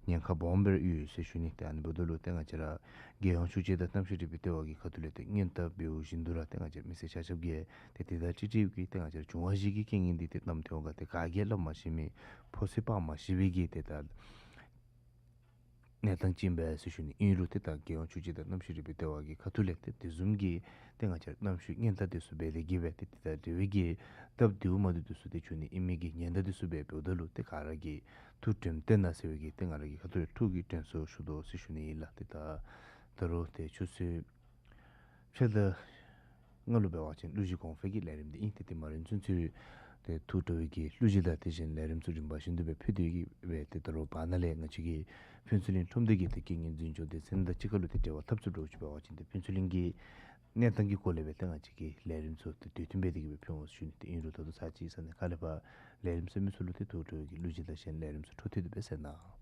ཉེན་ཁ་སྦོམ་སྦེ་ར་ཡོད་ཟེར་ཞུ་ནི། ཏེ་ཨ་ནི་འབདཝ་ད་ལུ་ཏེ་ང་བཅས་ར་རྒྱལ་ཡོངས་ཆུ་སྤྱོད་དང་གནམ་གཤིས་རིག་པའི་ལྟེ་བ་གི་ཁ་ཐུག་ལས་ཏེ་སྔོན་ལྟ་འབདཝ་བཞིན་དུ་ར་ཏེ་ང་བཅས་མི་སེར་ཆ་ཁྱབ་ཀྱིས་ཏེ་དེ་དང་ཏིག་ཏིག་གི་ཏེ་ང་བཅས་ར་འབྱུང་བ་བཞི་གི་རྐྱེན་ངན་འདི་ཏེ་གནམ་ཐེངས་ཁར་ཏེ་ག་གིས་སླབ་མ་ཤེས་མི་ཕོ་སྲིད་དཔག་མ་ཤེས་པའི་གི་ཏེ་ད་གནས་སྟངས་ཅིག་ཨིན་པས་ཟེར་ཞུ་ནི། ཨིན་རུང་ཏེ་ད་རྒྱལ་ཡོངས་ཆུ་སྤྱོད་དང་གནམ་གཤིས་རིག་པའི་ལྟེ་བ་གི་ཁ་ཐུག་ལས་ཏེ་དེ་བཟུམ་གྱི་ཏེ་ང་བཅས་ར་གནམ་གཤིས་སྔོན་ལྟ་འདི་ཚུ་འབད་དེ་གིས་སྦེ་ཏེ་དེ་དང་འབྲེལ་བའི་གི་སྟབས་བདེཝ་མ་བདེཝ་འདི་ཚུ་ཏེ་འབྱུང་ནི་ཨིན་མི་གི་ཉེན་བརྡ་འདི་ཚུ་སྦེ་འབདཝ་ད་ལུ་ཏེ་ག་ར་གིས་ཐུགས་དྲནམ་བསྟེན་གནང་ཟེར་བའི་གི་ཏེ་ང་ར་གི་ཁ་ཐུག་ལས་ཐུགས་ཀྱི་དྲན་གསོ་ཞུ་དོ་ཟེར་ཞུ་ནི་ཨིན་ལགས། ཏེ་ད་ད་རུང་ཏེ་ཆུ་ཚོད་ཕྱེད་དང་ལྔ་ལུ་འབད་བ་ཅིན་གླུ་གཞས་གོང་འཕེལ་གྱི་ལས་རིམ་འདི་ཨིན། ཏེ་དེ་མ་རན་ཚུན་ཚོད་ཏེ་ཐུགས་སྤྲོ་བའི་གི་གླུ་གཞས་དང་དེ་བཞིན་ལས་རིམ་ཚུ་རིམ་པ་བཞིན་དུ་སྦེ་ཕུལ་ཏེ་གིས་སྦེ་ཏེ་ད་རུང་བར་ན་ལས་ང་བཅས་ཀྱི་ཕུན་ཚོགས་གླིང་ཁྲོམ་སྡེ་གི་ཏེ་རྐྱེན་ངན་འཛིན་སྐྱོང་སྡེ་ཚན་དང་གཅིག་ཁར་ལུ་ཏེ་འབྲེལ་བ་འཐབ་ཚུགསཔ་འདྲཝ་ཅིག་འབད་བ་ཅིན་ཏེ་ཕུན་ཚོགས་གླིང་གི་གནས་སྟངས་ཀྱི་སྐོར་ལས་སྦེ་ཏེ་ང་བཅས་ཀྱིས་ལས་རིམ་ཚུ་ཏེ་དུས་མཐུན་སྦེ་དེ་གིས་སྦེ་ཕུལ་འོང་ཟེར་ཞུ་ནི། ཏེ་ཨིན་རུང་ད་ལྟོ་ཚར་གཅིག་ས་གནས་ཁག་ལས་ཕར་ལས་རིམ་གསན་མི་ཚུ་ལུ་ཏེ་ཐུགས་སྤྲོ་བའི་གི་གླུ་གཞས་དང་གཞན་ལས་རིམ་ཚུ་འཕྲོ་མཐུད་དེ་སྦེ་གསན་གནང་།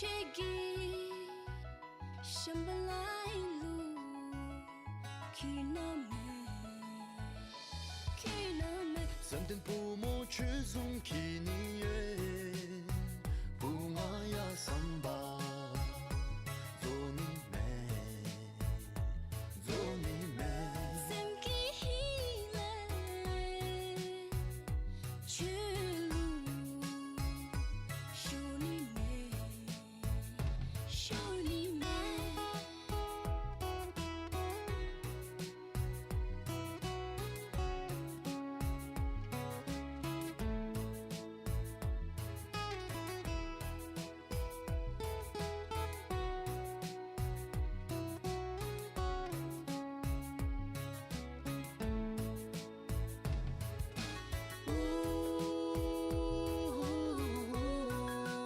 ཁྱེད་ཀྱིས་ཤམ་བྷ་ལའི་ལུགས་ཁྱོད་ན་མེད། ཁྱོད་ན་མེད། བསམ་གཏན་བུ་མོ་ཁྱོད་བཟུམ་ཁྱེད་ནི་ཡོད། བུ་ང་ཡ་བསམ་པ་རྫོགས་ནི་མེད། རྫོགས་ནི་མེད། སེམས་ཀྱི་ཧིང་ལས་ཁྱོད་ལུ་ཤོར་ནི་མེད། ཤོར་ནི་མེད།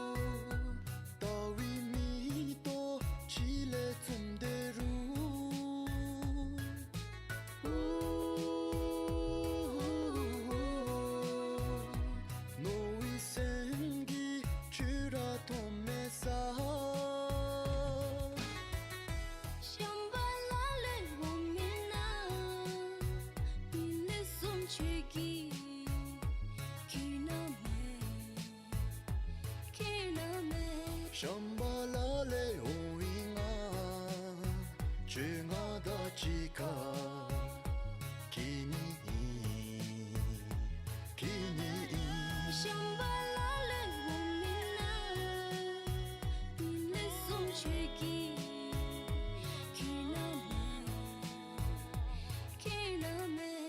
ལྟ་བའི་མིག་ཏོ་ཕྱི་ལས་བཙུམས་ཏེ་རུང་། རྣོ་བའི་སེམས་ཀྱིས་ཁྱོད་ར་མཐོང་མེད་ས། ཤམ་བྷ་ལ་ལས་འོང་མི་ནག་མི་ལེགས་གསུམ་ཁྱོད་ཀྱིས་ཁྱོད་ན་མེད། ཁྱོད་ན་མེད། ཤམ་བྷ་ལ་ལས་འོང་བའི་ནག་ཁྱོད་ང་དང་གཅིག་ཁར་འཁྱིལ་ནི་ཨིན། འཁྱིལ་ནི་ཨིན། ཤམ་བྷ་ལ་ལས་འོང་མི་ནག་མི་ལེགས་གསུམ་ཁྱོད་ཀྱིས་ཁྱོད་ན་མེད། ཁྱོད་ན་མེད།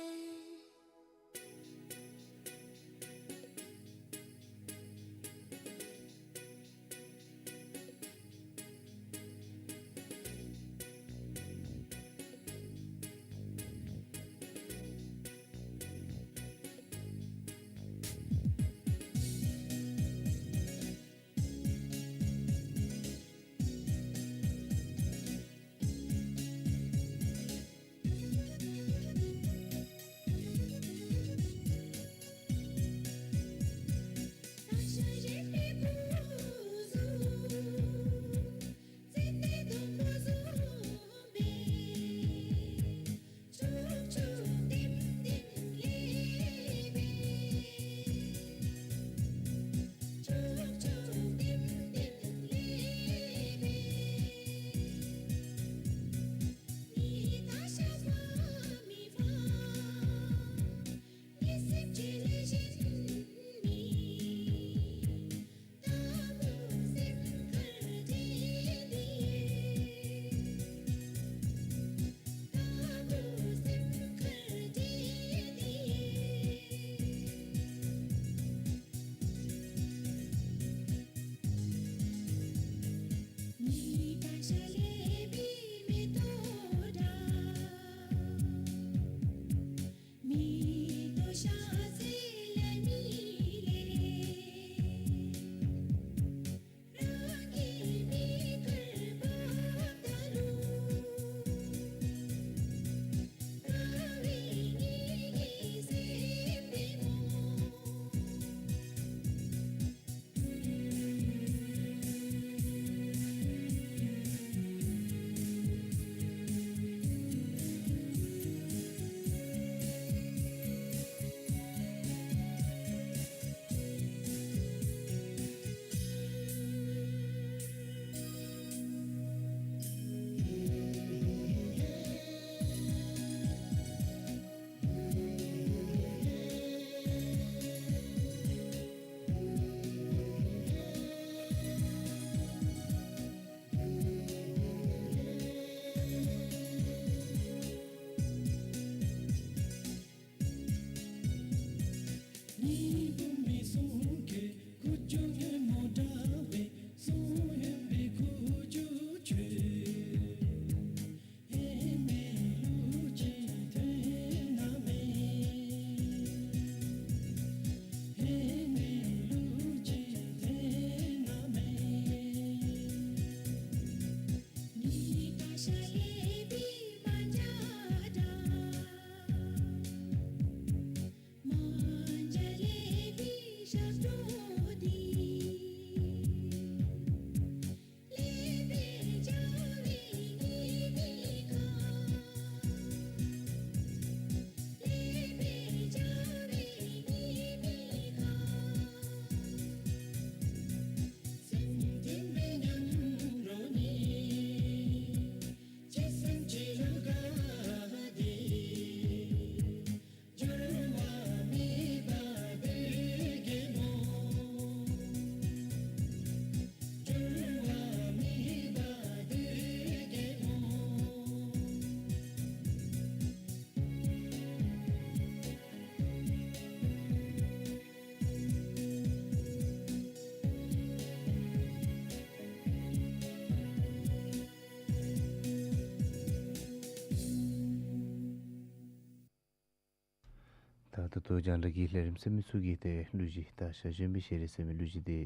ད་ད་ལྟོ་རྒྱང་བསྒྲགས་ཀྱི་ལས་རིམ་གསན་མི་ཚུ་གིས་ཏེ་གླུ་གཞས་སྟག་ཤར་གཞོན་པའི་ཞལ་རས་ཟེར་མི་གླུ་གཞས་འདི་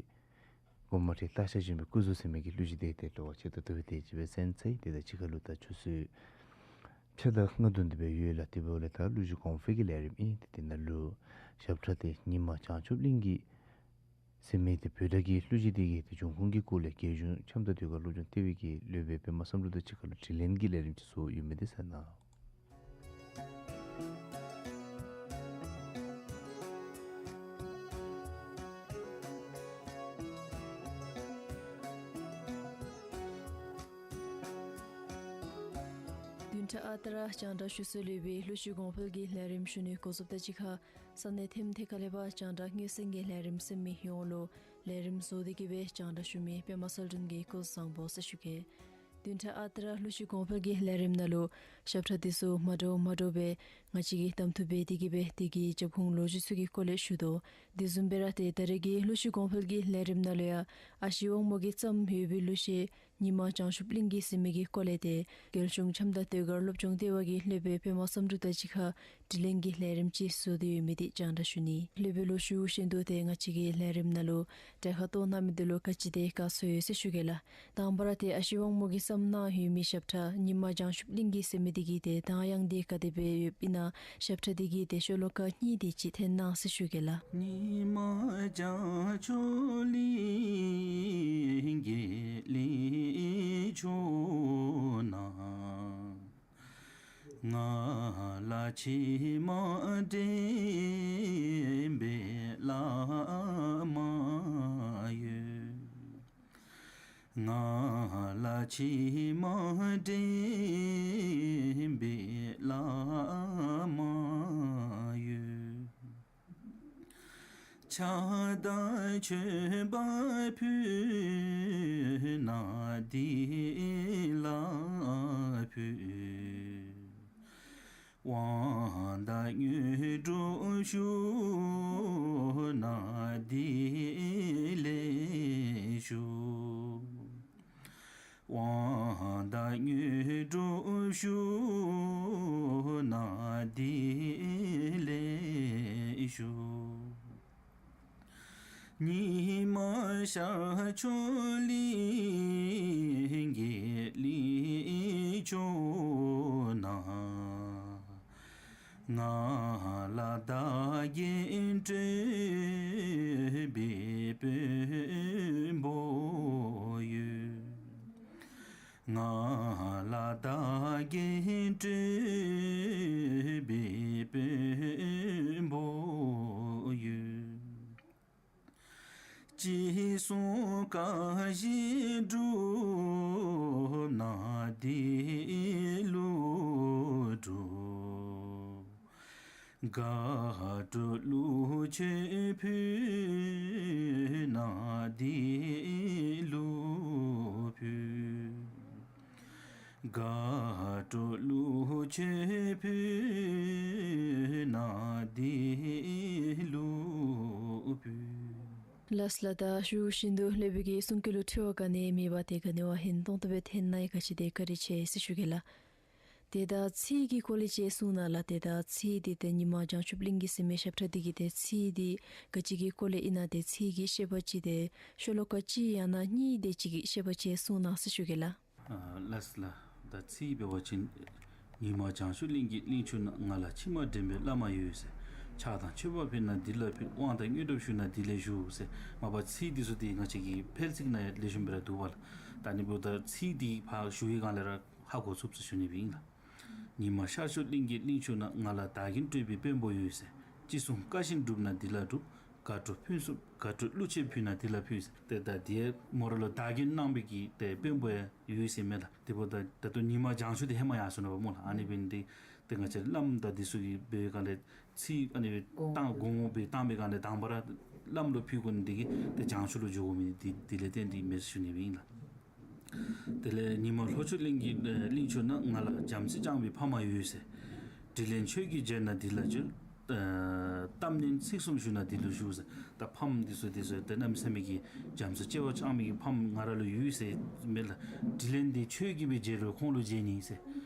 གོ་མ་ཁྲིད་སྟག་ཤར་གཞོན་པའི་སྐུ་གཟུགས་ཟེར་མི་གི་གླུ་གཞས་འདི་ཏེ་གློག་ཆེ་ཏོག་ཏོ་སྦེ་ཏེ་ཅིག་སྦེ་གསན་ཚར་ཡི། ཏེ་ད་ཅིག་ཁར་ལུ་ད་ཆུ་ཚོད་ཕྱེད་དང་ལྔ་བདུན་དེ་སྦེ་ཡོད་ལགས། དེ་འབདཝ་ལས་ད་གླུ་གཞས་གོང་འཕེལ་གྱི་ལས་རིམ་ཨིན། ཏེ་དེ་ནང་ལུ་ཞབས་ཁྲ་འདི་ཉི་མ་བྱང་ཆུབ་གླིང་གི་ཟེར་མི་འདི་བོད་སྒྲ་གི་གླུ་གཞས་འདི་གི་ཏེ་འབྱུང་ཁུངས་ཀྱི་སྐོར་ལས་རྒྱལ་གཞུང་ཆབ་མདའ་ཟློས་གར་སློབ་སྦྱོང་ལྟེ་བའི་གི་སློབ་དཔོན་པདྨ་བསམ་གྲུབ་དང་གཅིག་ཁར་ལུ་དྲི་ལན་གྱི་ལས་རིམ་ཅིག་བཟོ་ཡོད་མི་འདི་གསན་གནང་། བདུན་ཕྲག་ཨ་རྟག་ར་རྒྱང་བསྒྲགས་ཞུ་སྲོལ་ཡོད་པའི་གླུ་གཞས་གོང་འཕེལ་གྱི་ལས་རིམ་ཞུ་ནི་འགོ་བཙུགས་དང་གཅིག་ཁར་ས་གནས་ཐེམ་ཐེ་ཁ་ལས་ཕར་རྒྱང་བསྒྲགས་མངོན་གསལ་གྱི་ལས་རིམ་གསན་མི་ཡོངས་ལུ་ལས་རིམ་བཟོ་སྟེ་གི་སྦེ་རྒྱང་བསྒྲགས་ཞུ་མི་པདྨ་གསལ་སྒྲོན་གྱིས་སྐུ་གཟུགས་བཟང་པོ་ཟེར་ཞུ་གེ། བདུན་ཕྲག་ཨ་རྟག་ར་གླུ་གཞས་གོང་འཕེལ་གྱི་ལས་རིམ་ནང་ལུ་ཞབས་ཁྲ་འདི་ཚུ་མ་འདྲཝ་མ་འདྲཝ་སྦེ་ང་བཅས་ཀྱིས་གདམ་འཐུ་འབད་དེ་གི་སྦེ་དེ་གི་རྒྱབ་ཁུངས་ལོ་རྒྱུས་ཚུ་གི་སྐོར་ལས་ཞུ་དོ། དེ་བཟུམ་སྦེ་ར་ཏེ་ད་རེས་ཀྱི་གླུ་གཞས་གོང་འཕེལ་གྱི་ལས་རིམ་ནང་ལུ་ཡང་ཨ་ཞེ་དབང་མོ་གིས་བརྩམས་ཡོད་པའི་གླུ་གཞས་ཉི་མ་བྱང་ཆུབ་གླིང་གི་ཟེར་མི་གི་སྐོར་ལས་ཏེ་རྒྱལ་གཞུང་ཆབ་མདའ་ཟློས་གར་སློབ་སྦྱོང་ལྟེ་བ་གི་སློབ་དཔོན་པདྨ་བསམ་གྲུབ་དང་གཅིག་ཁར་དྲི་ལན་གྱི་ལས་རིམ་ཅིག་བཟོ་སྟེ་ཡོད་མི་འདི་རྒྱང་བསྒྲགས་ཞུ་ནི། སློབ་དཔོན་ལུ་ཞུ་བཞིན་དུ་ཏེ་ང་བཅས་ཀྱི་ལས་རིམ་ནང་ལུ་གྲལ་ཁར་གཏོགས་གནང་མི་འདི་ལུ་ག་ཅི་དེ་བཀའ་སྩལ་ཡོད་ཟེར་ཞུ་གེ་ལགས། དང་པ་ར་ཏེ་ཨ་ཞེ་དབང་མོ་གིས་བརྩམས་གནང་ཡོད་མི་ཞབས་ཁྲ་ཉི་མ་བྱང་ཆུབ་གླིང་གི་ཟེར་མི་འདི་གི་ཏེ་གདངས་དབྱངས་འདི་ག་དེ་སྦེ་ཡོདཔ་ཨིན་ན་ཞབས་ཁྲ་འདི་གི་ཏེ་ཤོ་ལོ་ཀ་གཉིས་དེ་ཅིག་འཐེན་གནང་ཟེར་ཞུ་གེ་ལགས། ཉི་མ་བྱང་ཆུབ་གླིང་གི་གླིང་ཕྱོགས་ན། ང་ལ་མཆི་མ་འདྲེན་པའི་བླ་མ་ཡོད། ང་ལ་མཆི་མ་འདྲེན་པའི་བླ་མ་ཡོད། ཕྱག་དང་མཆོད་པ་ཕུལ་ན་འདི་ལ་ཕུལ། དབང་དང་དངོས་གྲུབ་ཞུ་ན་འདི་ལེགས་ཞུ། དབང་དང་དངོས་གྲུབ་ཞུ་ན་འདི་ལེགས་ཞུ། ཉི་མ་ཤར་ཕྱོགས་གླིང་གི་གླིང་ཕྱོགས་ན། ང་ལ་བདག་རྐྱེན་སྤྲོད་པའི་དཔོན་པོ་ཡོད། ང་ལ་བདག་རྐྱེན་སྤྲོད་པའི་དཔོན་པོ་ཡོད། ཅི་གསུང་བཀའ་བཞིན་སྒྲུབ་ན་འདི་ལུ་སྒྲུབ། དགའ་སྤྲོ་གླུ་ཆོས་ཕུལ་ན་འདི་ལུ་ཕུལ། དགའ་སྤྲོ་གླུ་ཆོས་ཕུལ་ན་འདི་ལུ་ཕུལ། ལགས་ལགས། ད་ཞུ་བཞིན་དུ་སློབ་དཔོན་གྱི་གསུང་སྐད་ལུ་འཁྲུལ་བ་ག་ནི་མེད་པར་ཏེ་ག་ནི་བ་ཧིང་སྟོང་ཏོ་སྦེ་འཐེན་གནང་ཡི། ག་ཅི་དེ་བཀའ་དྲིན་ཆེ་ཟེར་ཞུ་གེ་ལགས། ཏེ་ད་ཚིག་གི་སྐོར་ལས་ཅིག་གསུང་གནང་ལགས། ཏེ་ད་ཚིག་འདི་ཏེ་ཉི་མ་བྱང་ཆུབ་གླིང་གི་ཟེར་མི་ཞབས་ཁྲ་འདི་གི་ཏེ་ཚིག་འདི་ག་ཅི་གི་སྐོར་ལས་ཨིན་ན་ཏེ་ཚིག་གི་བཤད་པ་ཅིག་ཏེ་ཤོ་ལོ་ཀ་གཅིག་ཡང་ན་གཉིས་དེ་ཅིག་གི་བཤད་པ་ཅིག་གསུང་གནང་ཟེར་ཞུ་གེ་ལགས། ཨ་ལགས་ལགས། ད་ཚིག་འབད་བ་ཅིན་ཉི་མ་བྱང་ཆུབ་གླིང་གི་གླིང་ཕྱོགས་ན། ང་ལ་མཆི་མ་འདྲེན་པའི་བླ་མ་ཡོད་ཟེར། ཕྱག་དང་མཆོད་པ་ཕུལ་ན་འདི་ལ་ཕུལ། དབང་དང་དངོས་གྲུབ་ཞུ་ན་འདི་ལེགས་ཞུ་ཟེར། མ་པ་ཚིག་འདི་ཚུ་འདི་ང་བཅས་ཀྱི་ཕལ་ཚིག་ནང་ཡང་ལེགས་ཤོམ་སྦེ་ར་འདུག་པ་ལགས། ད་ནི་འབདཝ་ད་ཚིག་འདི་ཕར་ཞུ་བའི་སྒང་ལས་ར་ཧ་གོ་ཚུགས་ཟེར་ཞུ་ནི་སྦེ་ཨིན་ལགས། ཉི་མ་ཤར་ཕྱོགས་གླིང་གི་གླིང་ཕྱོགས་ན། ང་ལ་བདག་རྐྱེན་སྤྲོད་པའི་དཔོན་པོ་ཡོད་ཟེར། ཅི་གསུང་བཀའ་བཞིན་སྒྲུབ་ན་འདི་ལ་སྒྲུབ། དགའ་སྤྲོ་ཕུན་སུམ་དགའ་སྤྲོ་གླུ་ཆོས་ཕུལ་ན་འདི་ལ་ཕུལ་ཟེར། ཏེ་ད་འདི་མོ་ར་ལུ་བདག་རྐྱེན་གནང་པའི་གི་ཏེ་དཔོན་པོ་ཡང་ཡོད་ཟེར་མས་ལགས། དེ་འབདཝ་ད་ད་ལྟོ་ཉི་མ་བྱང་ཆུབ་འདི་ཧེ་མ་ཡར་སོང་ནུག་པ་སྨོ་ལགས། ཨ་ནི་འབད་ནི་འདི་ཏེ་ང་བཅས་བླམ་དང་འདི་ཚུ་གིས་འབད་བའི་སྒང་ལས་ཚིག་ཨ་ནི་བཏང་དགོངས་པ་བཏང་པའི་སྒང་ལས་དང་པ་ར་བླམ་ལུ་ཕུལ་དགོ་ནི་འདི་གིས་ཏེ་བྱང་ཆུབ་ལུ་འགྱོ་དགོ་མི་འདི་འདི་ལས་བརྟེན་ཏེ་མས་ཟེར་ཞུ་ནི་སྦེ་ཨིན་ལགས། དེ་ལས་ཉི་མ་ལྷོ་ཕྱོགས་གླིང་གི་གླིང་ཕྱོགས་ན། ང་ལ་བྱམས་བརྩེས་བསྐྱངས་པའི་ཕ་མ་ཡོད་ཟེར། དྲིན་ལན་ཆོས་ཀྱིས་འཇལ་ན་འདི་ལ་འཇལ། ཨ་གཏམ་སྙན་ཚིག་གསུམ་ཞུ་ན་འདི་ལུ་ཞུ་ཟེར། ད་ཕམ་འདི་ཚུ་འདི་ཚུ་ཏེ་གནམ་མེད་ས་མེད་ཀྱི་བྱམས་བརྩེ་བརྩེ་བ་བསྐྱངས་མི་གི་ཕམ་ང་ར་ལུ་ཡོད་ཟེར་མས་ལགས། དྲིན་ལན་འདི་ཆོས་ཀྱིས་སྦེ་འཇལ་རུང་ཁོང་ལུ་འཇལ་ནི་ཟེར།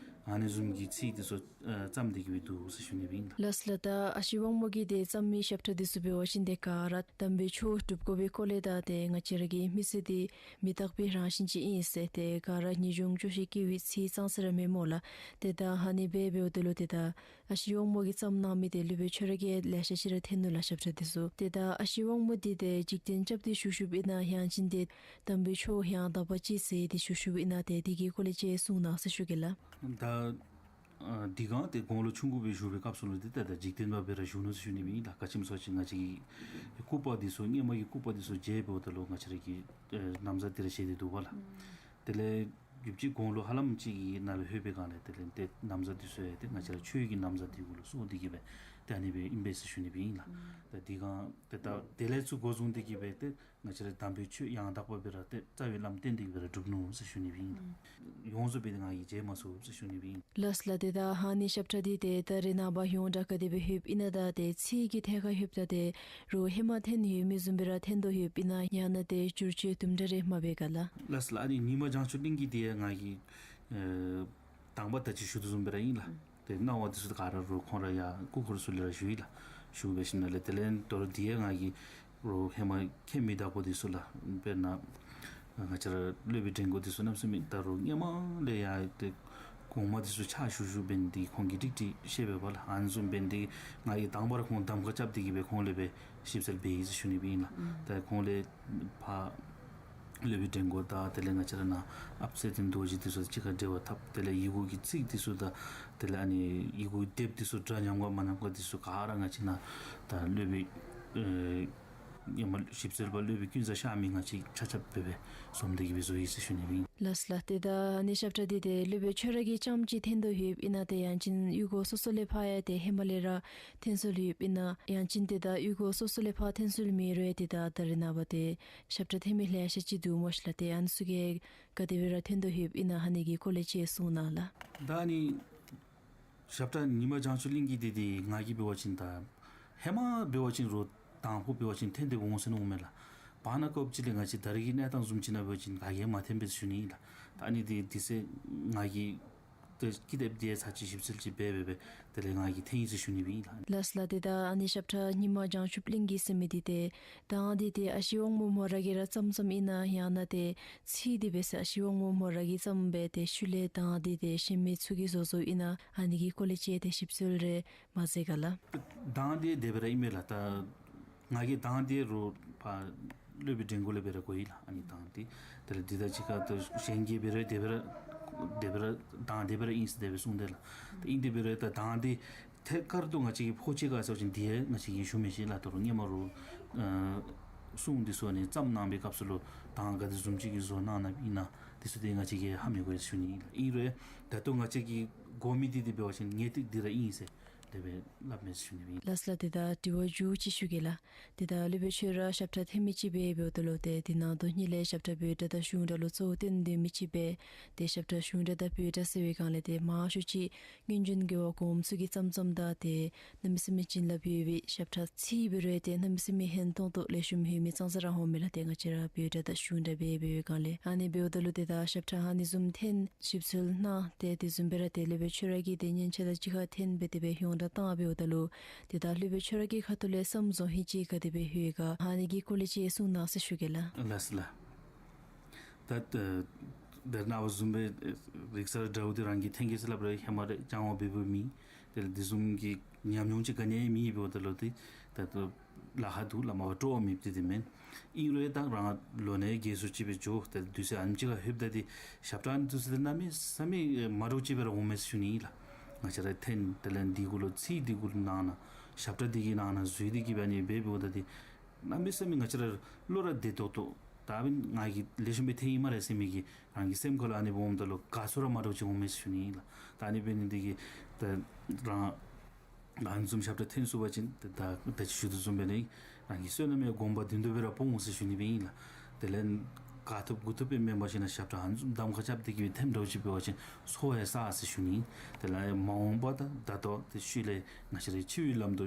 ཨ་ནི་བཟུམ་གྱི་ཚིག་འདི་ཚུ་ཨ་བརྩམས་ཏེ་གི་སྦེ་འདུག་ཟེར་ཞུ་ནི་སྦེ་ཨིན་ལགས། ལགས་ལགས། ད་ཨ་ཞེ་དབང་མོ་གིས་ཏེ་བརྩམས་མི་ཞབས་ཁྲ་འདི་ཚུ་འབད་བ་ཅིན་ཏེ་ག་ར་དམ་པའི་ཆོས་སྒྲུབ་དགོ་པའི་སྐོར་ལས་དང་ཏེ་ང་བཅས་ར་གི་མི་ཚེ་འདི་མི་རྟག་པའི་རང་བཞིན་ཅིག་ཨིན་ཟེར་ཏེ་ག་ར་ངེས་འབྱུང་སྐྱོ་ཤས་སྐྱེ་བའི་ཚིག་ཙང་ཙ་ར་མེད་སྨོ་ལགས། ཏེ་ད་ཨ་ནི་སྦེ་འབདཝ་ད་ལུ་ཏེ་ད་ཨ་ཞེ་དབང་མོ་གིས་བརྩམས་གནང་མི་འདི་སློབ་དཔོན་ཆོས་ར་གིས་ལེ་ཤ་ཅིག་ར་འཐེན་ནུག་ལགས་ཞབས་ཁྲ་འདི་ཚུ། ཏེ་ད་ཨ་ཞེ་དབང་མོ་འདི་ཏེ་འཇིག་རྟེན་རྐྱབ་སྟེ་བཞུགས་བཞུགསཔ་ཨིན་ན་ཡང་ཅིན་ཏེ་དམ་པའི་ཆོས་ཡང་དག་པ་ཅིག་མཛད་དེ་བཞུགས་བཞུགསཔ་ཨིན་ན་ཏེ་འདི་གི་སྐོར་ལས་ཅིག་གསུང་གནང་ཟེར་ཞུ་གེ་ལགས། ད་ཨ་འདི་གང་ཏེ་དགུང་ལོ་ཆུང་ཀུ་སྦེ་བཞུགས་པའི་སྐབས་སུ་ལུ་ཏེ་ད་ད་འཇིག་རྟེན་པ་སྦེ་ར་བཞུགས་ནུག་ཟེར་ཞུ་ནི་སྦེ་ཨིན་ལགས། ག་ཅི་སྨོ་ཟེར་བ་ཅིན་ང་བཅས་ཀྱི་སྐུད་པ་འདི་ཚུ་སྔོན་མ་གི་སྐུད་པ་འདི་ཚུ་མཇལཝ་ད་ལུ་ང་བཅས་ར་གི་ཨེ་ན་བཟའ་འདི་ར་བཞེས་ཏེ་འདུག་པ་ལགས། དེ་ལས་ཡུདཔ་ཅིག་དགུང་ལོ་ཧ་ལམ་ཅིག་གི་ནང་ལུ་ལྷོད་པའི་སྒང་ལས་དེ་ལས་ཏེ་ན་བཟའ་འདི་ཚུ་ཡང་ཏེ་ང་བཅས་ར་ཆོས་ཀྱི་ན་བཟའ་འདི་གུ་ལུ་སོར་ཏེ་གི་སྦེ་ཏེ་ཨ་ནི་སྦེ་ཨིན་པས་ཟེར་ཞུ་ནི་སྦེ་ཨིན་ལགས། ད་འདི་གང་ཏེ་ད་དེ་ལས་ཚུར་འགོ་བཟུང་སྟེ་གི་སྦེ་ཏེ་ང་བཅས་ར་དམ་པའི་ཆོས་ཡང་དག་པ་སྦེ་ར་ཏེ་རྩ་བའི་བླམ་བསྟེན་ཏེ་གི་སྦེ་ར་སྒྲུབ་ནུག་ཟེར་ཞུ་ནི་སྦེ་ཨིན་ལགས། ཡོངས་སུ་སྦེ་ཏེ་ང་གིས་མཇལ་མ་ཚུགས་ཟེར་ཞུ་ནི་སྦེ་ཨིན། ལགས་ལགས། ཏེ་ད་ཨ་ནི་ཞབས་ཁྲ་འདི་ཏེ་ད་རེས་ནངས་པ་ཡོངས་གྲགས་ག་དེ་སྦེ་ཡོདཔ་ཨིན་ན། ད་ཏེ་ཚིག་གི་ཐད་ཁར་ཡོདཔ་ད་ཏེ་རོགས་ཧེ་མ་འཐེན་ཡོད་མི་བཟུམ་སྦེ་ར་འཐེན་དོ་ཡོདཔ་ཨིན་ན་ཡང་ན་ཏེ་བསྒྱུར་བཅོས་དུམ་གྲ་རེ་མ་འབད་ག་ལགས། ལགས་ལགས། ཨ་ནི་ཉི་མ་བྱང་ཆུབ་གླིང་གི་འདི་ཡང་ང་གིས་ཨེ་དང་པ་ད་ཅི་ཞུ་དོ་བཟུམ་སྦེ་ར་ཨིན་ལགས། ཏེ་གནང་བ་འདི་ཚུ་ག་ར་རོགས་ཁོང་ར་ཡར་སྐུ་འཁོར་ཚུ་ལས་ར་ཞུ་ཡི་ལགས། ཞུ་འབད་ཞིནམ་ལས་དེ་ལས་དོ་རུང་འདི་ཡང་ང་གིས་རོགས་ཧེ་མ་མཁྱེན་མི་བདག་པོ་འདི་ཚུ་ལགས། དཔེར་ན་ང་བཅས་ར་སློབ་དཔོན་དྲན་གོ་འདི་ཚུ་གནམ་མེད་ས་མེད་ད་རུང་སྔོན་མ་ལས་ཡང་ཏེ་གོང་མ་འདི་ཚུ་ཕྱག་ཞུ་ཞུ་འབད་ནི་འདི་ཁོང་གིས་ཀྲིག་ཀྲི་ཤེས་པས་པ་ལགས། ཨ་ནི་བཟུམ་འབད་ནི་འདི་ང་གིས་དང་པ་ར་ཁོང་གདམ་ཁ་རྐྱབ་སྟེ་གི་སྦེ་ཁོང་ལས་སྦེ་ཞིབ་འཚོལ་འབད་ཡི་ཟེར་ཞུ་ནི་སྦེ་ཨིན་ལགས། ད་ཁོང་ལས་ཕར་སློབ་དཔོན་དྲན་གོ་དང་དེ་ལས་ང་བཅས་ར་ནཱ་ཨཔ་སེ་བརྟན་རྡོ་རྗེ་འདི་ཚུ་གཅིག་ཁར་འབྲེལ་བ་འཐབ། དེ་ལས་ཡི་གུ་གི་ཚིག་འདི་ཚུ་དང་དེ་ལས་ཨ་ནི་ཡི་གུ་དེབ་འདི་ཚུ་འདྲ་མཉམ་ག་མ་མཉམ་ག་འདི་ཚུ་ག་ར་ང་བཅས་ནཱ་ད་སློབ་དཔོན་ཨེ་ཧེ་མ་ཞིབ་འཚོལ་པ་སློབ་དཔོན་ཀུན་བཟང་ཤར་མི་ང་བཅས་ཆ་ཁྱབ་སྦེ་སྦེ་འཛོམས་ཏེ་གི་སྦེ་བཟོ་ཡི་ཟེར་ཞུ་ནི་སྦེ་ཨིན། ལགས་ལགས། ཏེ་ད་ཨ་ནི་ཞབས་ཁྲ་འདི་ཏེ་སློབ་དཔོན་ཆོས་ར་གིས་རྐྱངམ་གཅིག་འཐེན་དོ་ཡོདཔ་ཨིན་ན་ཏེ་ཡང་ཅིན་གཡུས་སྒོ་སོ་སོ་ལས་ཕར་ཡང་ཏེ་ཧེ་མ་ལས་ར་འཐེན་སྲོལ་ཡོདཔ་ཨིན་ན་ཡང་ཅིན་ཏེ་ད་གཡུས་སྒོ་སོ་སོ་ལས་ཕར་འཐེན་སྲོལ་མེད་རུང་ཡང་ཏེ་ད་ད་རེས་ནངས་པ་ཏེ་ཞབས་ཁྲ་འཐེན་མི་ལེ་ཤ་ཅིག་འདུག་སྨོ་ཤིག་ལགས། ཏེ་ཨ་ནི་ཚུ་གིས་ག་དེ་སྦེ་ར་འཐེན་དོ་ཡོདཔ་ཨིན་ན་ཨ་ནི་གི་སྐོར་ལས་ཅིག་གསུང་གནང་ལགས། ད་ཨ་ནི་ཞབས་ཁྲ་ཉི་མ་བྱང་ཆུབ་གླིང་གི་འདི་འདི་ང་གིས་འབད་བ་ཅིན་ད་ཧེ་མ་འབད་བ་ཅིན་རོགས་དང་ཕུ་འབད་བ་ཅིན་འཐེན་ཏེ་འོང་ཟེར་མནོཝ་མས་ལགས། བར་ན་སྐབས་ཅིག་ལས་ང་བཅས་ད་རེས་ཀྱི་གནས་སྟངས་བཟུམ་ཅིག་ནང་འབད་བ་ཅིན་ག་གིས་མ་འཐེན་པས་ཟེར་ཞུ་ནི་ཨིན་ལགས། ད་ཨ་ནི་འདི་འདི་ཚེ་ང་གིས་ཏེ་ཀི་དེབ་འདི་ཚར་གཅིག་ཞིབ་འཚོལ་ཅིག་འབད་འབད་འབད་དེ་ལས་ང་གིས་འཐེན་ཡི་ཟེར་ཞུ་ནི་སྦེ་ཨིན་ལགས། ལགས་ལགས། ཏེ་ད་ཨ་ནི་ཞབས་ཁྲ་ཉི་མ་བྱང་ཆུབ་གླིང་གི་ཟེར་མི་འདི་ཏེ་གདངས་འདི་ཏེ་ཨ་ཞེ་དབང་མོ་མོ་ར་གིས་ར་བརྩམས་བརྩམསམ་ཨིན་ན་ཡང་ན་ཏེ་ཚིག་འདི་འབད་ཟེར་ཨ་ཞེ་དབང་མོ་མོ་ར་གིས་བརྩམས་འབད་དེ་ཤུལ་ལས་གདངས་འདི་ཏེ་གཞན་མི་ཚུ་གིས་བཟོ་བཟོཝ་ཨིན་ན་ཨ་ནི་གི་སྐོར་ལས་ཅིག་ཏེ་ཞིབ་འཚོལ་རེ་མ་མཛད་ག་ལགས། གདངས་འདི་དེ་སྦེ་ར་ཨིན་མས་ལགས། ད་ང་གིས་གདངས་འདི་རོགས་ཕར་སློབ་དཔོན་དྲན་གོ་ལས་འབད་ར་གོ་ཡི་ལགས། ཨ་ནི་གདངས་འདི་དེ་ལས་འདི་དང་གཅིག་ཁར་ད་གཞན་གྱིས་འབད་ར་དེ་སྦེ་ར་དེ་སྦེ་ར་གདངས་དེ་སྦེ་ར་ཨིན་ཟེར་དེ་སྦེ་གསུངས་དེས་ལགས། ད་ཨིན་དེ་འབད་ར་ད་གདངས་འདི་ཐད་ཀར་དུ་ང་བཅས་ཀྱིས་ཕོག་ཅི་ག་ཟེར་བ་ཅིན་འདི་ཡང་ང་བཅས་ཀྱིས་ཞུ་མི་ཤེས་ལགས། ད་རུང་སྔོན་མ་རོགས་ཨ་གསུང་འདི་ཚུ་ཨ་ནི་བརྩམས་གནང་བའི་སྐབས་སུ་ལུ་གདངས་ག་དེ་བཟུམ་ཅིག་གི་བཟོ་གནང་གནངམ་ཨིན་ན་འདི་ཚུ་ཏེ་ང་བཅས་ཀྱིས་ཧ་མི་གོ་ཡི་ཟེར་ཞུ་ནི་ཨིན་ལགས། ཨིན་རུང་ད་ལྟོ་ང་བཅས་ཀྱིས་གོ་མི་འདི་འདི་འབད་བ་ཅིན་ངེས་ཏིག་འདི་ར་ཨིན་ཟེར་དེ་སྦེ་སླབ་མས་ཟེར་ཞུ་ནི་ཨིན། ལགས་ལགས། ཏེ་ད་དྲི་བ་མཇུག་ཅིག་ཞུ་གེ་ལགས། ཏེ་ད་སློབ་དཔོན་ཁྱོད་ར་ཞབས་ཁྲ་འཐེན་མི་ཅིག་སྦེ་འབདཝ་ད་ལུ་ཏེ་དེ་ནང་དོན་ནི་ལས་ཞབས་ཁྲ་བོད་སྒྲ་དང་གཞུང་སྒྲ་ལུ་གཙོ་བོ་བཏོན་སྡོད་མི་ཅིག་སྦེ་ཏེ་ཞབས་ཁྲ་གཞུང་སྒྲ་དང་བོད་སྒྲ་ཟེར་བའི་སྒང་ལས་ཏེ་མང་ཤོས་ཅིག་སྔོན་བྱོན་རྒྱལ་བ་གོངམ་ཚུ་གིས་བརྩམས་བརྩམསམ་དང་ཏེ་གནམ་མེད་ས་མེད་བྱིན་རླབས་ཡོད་པའི་ཞབས་ཁྲ་ཚིག་འབད་རུང་ཏེ་གནམ་མེད་ས་མེད་ཧན་ཏོང་ཏོ་ལེགས་ཤོམ་ཡོད་མི་ཙང་ཙ་ར་འོང་མས་ལགས། ཏེ་ང་བཅས་ར་བོད་སྒྲ་དང་གཞུང་སྒྲ་སྦེ་འབད་བའི་སྒང་ལས་ཨ་ནི་འབདཝ་ད་ལུ་ཏེ་ད་ཞབས་ཁྲ་ཨ་ནི་བཟུམ་འཐེན་ཞིབ་འཚོལ་གནང་སྟེ་དེ་བཟུམ་སྦེ་ར་ཏེ་སློབ་དཔོན་ཁྱོད་ར་གིས་ཏེ་སྙན་ཆ་དང་གཅིག་ཁར་འཐེན་འབད་དེ་སྦེ་ཡོངས་གྲགས་བཏང་འབདཝ་ད་ལུ་ཏེ་ད་སློབ་དཔོན་ཁྱོད་ར་གི་ཁ་ཐུག་ལས་བསམ་བཟོ་ཧིང་ཅིག་ག་དེ་སྦེ་ཡོད་ག་ཨ་ནི་གི་སྐོར་ལས་ཅིག་གསུང་གནང་ཟེར་ཞུ་གེ་ལགས། ལགས་ལགས། ད་ད་རེས་ནངས་པ་བཟུམ་སྦེ་རིག་གསར་འདྲཝ་འདི་རང་གིས་འཐེན་གེ་ཟེར་སླབ་རུང་ཧེ་མ་ར་སྦྱང་བ་འབད་འབདཝ་མེད། དེ་ལས་དེ་བཟུམ་གྱི་ཉམས་མྱོང་ཅིག་ག་ནི་ཡང་མེད་འབདཝ་ད་ལུ་ཏེ་ད་ལྟོ་ལཱ་ཁག་འདུག་ལགས། མ་པ་སྤྲོ་བ་མེདཔ་འདི་འདི་མེན། ཨིན་རུང་ད་རང་ལོ་ན་རྒས་སུ་ཅིག་སྦེ་འགྱོ་ད་དུས་ཚོད་ཨ་ནེམ་ཅིག་ཁར་ལྷོདཔ་ད་ཏེ་ཞབས་ཁྲ་འདི་ཚུ་ཏེ་གནམ་མེད་ས་མེད་མ་འདྲཝ་ཅིག་སྦེ་ར་འོང་མས་ཟེར་ཞུ་ནི་ཨིན་ལགས། ང་བཅས་ར་འཐེན་དེ་ལས་འདི་གུ་ལུ་ཚིག་འདི་གུ་ལུ་ནང་ན་ཞབས་ཁྲ་འདི་གི་ནང་ན་འཛུལ་ཏེ་གི་སྦེ་ཨ་ནི་སྦེ་འབདཝ་ད་ཏེ་གནམ་མེད་ས་མེད་ང་བཅས་ར་བློ་ར་བདེ་ཏོག་ཏོ། ད་ཨ་ནི་ང་གིས་ལེགས་ཤོམ་སྦེ་འཐེན་ཡི་སྨ་རེ་ཟེར་མི་གི་རང་གི་སེམས་ཁ་ལུ་ཨ་ནི་འོངམ་ད་ལུ་དགའ་ཚོར་ར་མ་འདྲཝ་ཅིག་འོང་མས་ཟེར་ཞུ་ནི་ཨིན་ལགས། ད་ཨ་ནི་འབད་ནི་འདི་གིས་ད་རང་ཨ་ནི་བཟུམ་ཞབས་ཁྲ་འཐེན་ཚུགས་པ་ཅིན་ད་ད་ད་ཅི་ཞུ་དོ་བཟུམ་སྦེ་ནི་རང་གི་བསོད་ནམས་ཡང་གོང་བ་མདུན་དུ་སྦེ་ར་སྤོ་འོང་ཟེར་ཞུ་ནི་སྦེ་ཨིན་ལགས། དེ་ལས་ཁ་ཐུབ་གུ་ཐུབ་སྦེ་མེན་པར་ཞིན་ན་ཞབས་ཁྲ་ཨ་ནི་བཟུམ་གདམ་ཁ་རྐྱབ་སྟེ་གི་སྦེ་འཐེནམ་འདྲཝ་ཅིག་འབད་བ་ཅིན་ཚོར་བ་ཡང་གསར་ཟེར་ཞུ་ནི། དེ་ལས་མ་འོངས་པ་ད་ད་ལྟོ་ཏེ་ཤུལ་ལས་ང་བཅས་རའི་ཕྱི་རོལ་ལམ་དུ་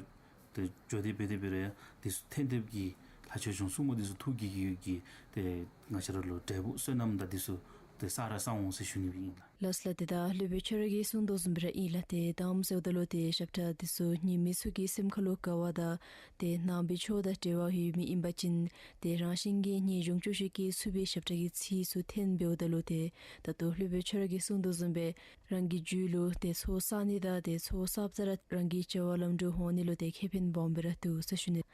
ཏེ་འགྱོ་སྟེ་འབད་དེ་འབད་རུང་ཡང་འདི་ཚུ་འཐེན་འཐེནམ་གིས་ལྷ་ཆོས་སྐྱོང་སྲུང་མ་འདི་ཚུ་ཐུགས་དགྱེས་དགྱེས་ཀྱིས་ཏེ་ང་བཅས་ར་ལུ་འབྲས་བུ་བསོད་ནམས་དང་འདི་ཚུ་ཏེ་གསར་ར་བསགས་འོང་ཟེར་ཞུ་ནི་སྦེ་ཨིན་ལགས། ལགས་ལགས། ཏེ་ད་སློབ་དཔོན་ཁྱོད་ར་གིས་གསུངས་དོ་བཟུམ་སྦེ་ར་ཨིན་ལགས། ཏེ་དང་པ་ཟེརཝ་ད་ལུ་ཏེ་ཞབས་ཁྲ་འདི་ཚུ་ཉན་མི་ཚུ་གི་སེམས་ཁ་ལུ་དགའ་བ་དང་ཏེ་ནང་པའི་ཆོས་དང་འབྲེལ་བ་ཡོད་མི་ཨིན་པ་ཅིན་ཏེ་རང་བཞིན་གྱིས་ཉན་འཇོང་ཅོག་ཤེས་ཀྱི་ཚུལ་སྦེ་ཞབས་ཁྲ་གི་ཚིག་ཚུ་འཐེན་འབདཝ་ད་ལུ་ཏེ་ད་ལྟོ་སློབ་དཔོན་ཁྱོད་ར་གིས་གསུངས་དོ་བཟུམ་སྦེ་རང་གི་རྒྱུད་ལུ་ཏེ་ཚོགས་བསག་ནི་དང་ཏེ་ཚོགས་བསགཔ་ད་ར་རང་གི་བྱ་བ་ལམ་འགྲོ་འོང་ནི་ལུ་ཏེ་ཁེ་ཕན་སྦོམ་སྦེ་ར་འདུག་ཟེར་ཞུ་ནི།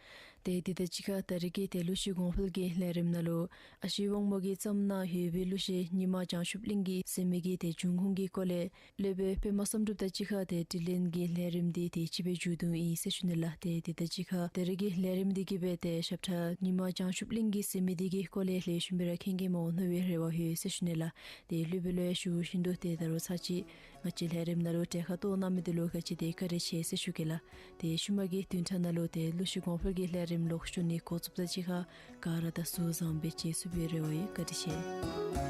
ཏེ་འདི་དང་གཅིག་ཁར་ད་རེས་ཀྱི་ཏེ་གླུ་གཞས་གོང་འཕེལ་གྱི་ལས་རིམ་ནང་ལུ་ཨ་ཞེ་དབང་མོ་གིས་བརྩམས་གནང་ཡོད་པའི་གླུ་གཞས་ཉི་མ་བྱང་ཆུབ་གླིང་གི་ཟེར་མི་གི་ཏེ་འབྱུང་ཁུངས་ཀྱི་སྐོར་ལས་སློབ་དཔོན་པདྨ་བསམ་གྲུབ་དང་གཅིག་ཁར་ཏེ་དྲི་ལན་གྱི་ལས་རིམ་འདི་ཏེ་ཅིག་སྦེ་མཇུག་བསྡུཝ་ཨིན་ཟེར་ཞུ་ནི་ལགས། ཏེ་འདི་དང་གཅིག་ཁར་ད་རེས་ཀྱི་ལས་རིམ་འདི་གིས་སྦེ་ཏེ་ཞབས་ཁྲ་ཉི་མ་བྱང་ཆུབ་གླིང་གི་ཟེར་མི་འདི་གི་སྐོར་ལས་ལེགས་ཤོམ་སྦེ་ར་མཁྱེན་མཁྱེནམ་འོང་མནོ་བའི་རེ་བ་ཡོད་ཟེར་ཞུ་ནི་ལགས། ཏེ་སློབ་དཔོན་ལུ་ཡང་ཞུ་བཞིན་དུ་ཏེ་ད་རུང་ཚར་གཅིག་ང་བཅས་ལས་རིམ་ནང་ལུ་གྲལ་ཁར་གཏོགས་གནང་མི་འདི་ལུ་ག་ཅི་ཏེ་བཀའ་དྲིན་ཆེ་ཟེར་ཞུ་གེ་ལགས། ཏེ་ཤུལ་མ་གི་བདུན་ཕྲག་ནང་ལུ་ཏེ་གླུ་གཞས་གོང་འཕེལ་གྱི་ལས་རིམ་ལོག་ཞུ་ནི་འགོ་བཙུགསཔ་དང་གཅིག་ཁར་ག་ར་དང་གཟུགས་བཟང་སྦེ་མཇལ་ཚུགས་པའི་རེ་བ་ཡོད། བཀའ་དྲིན་ཆེ།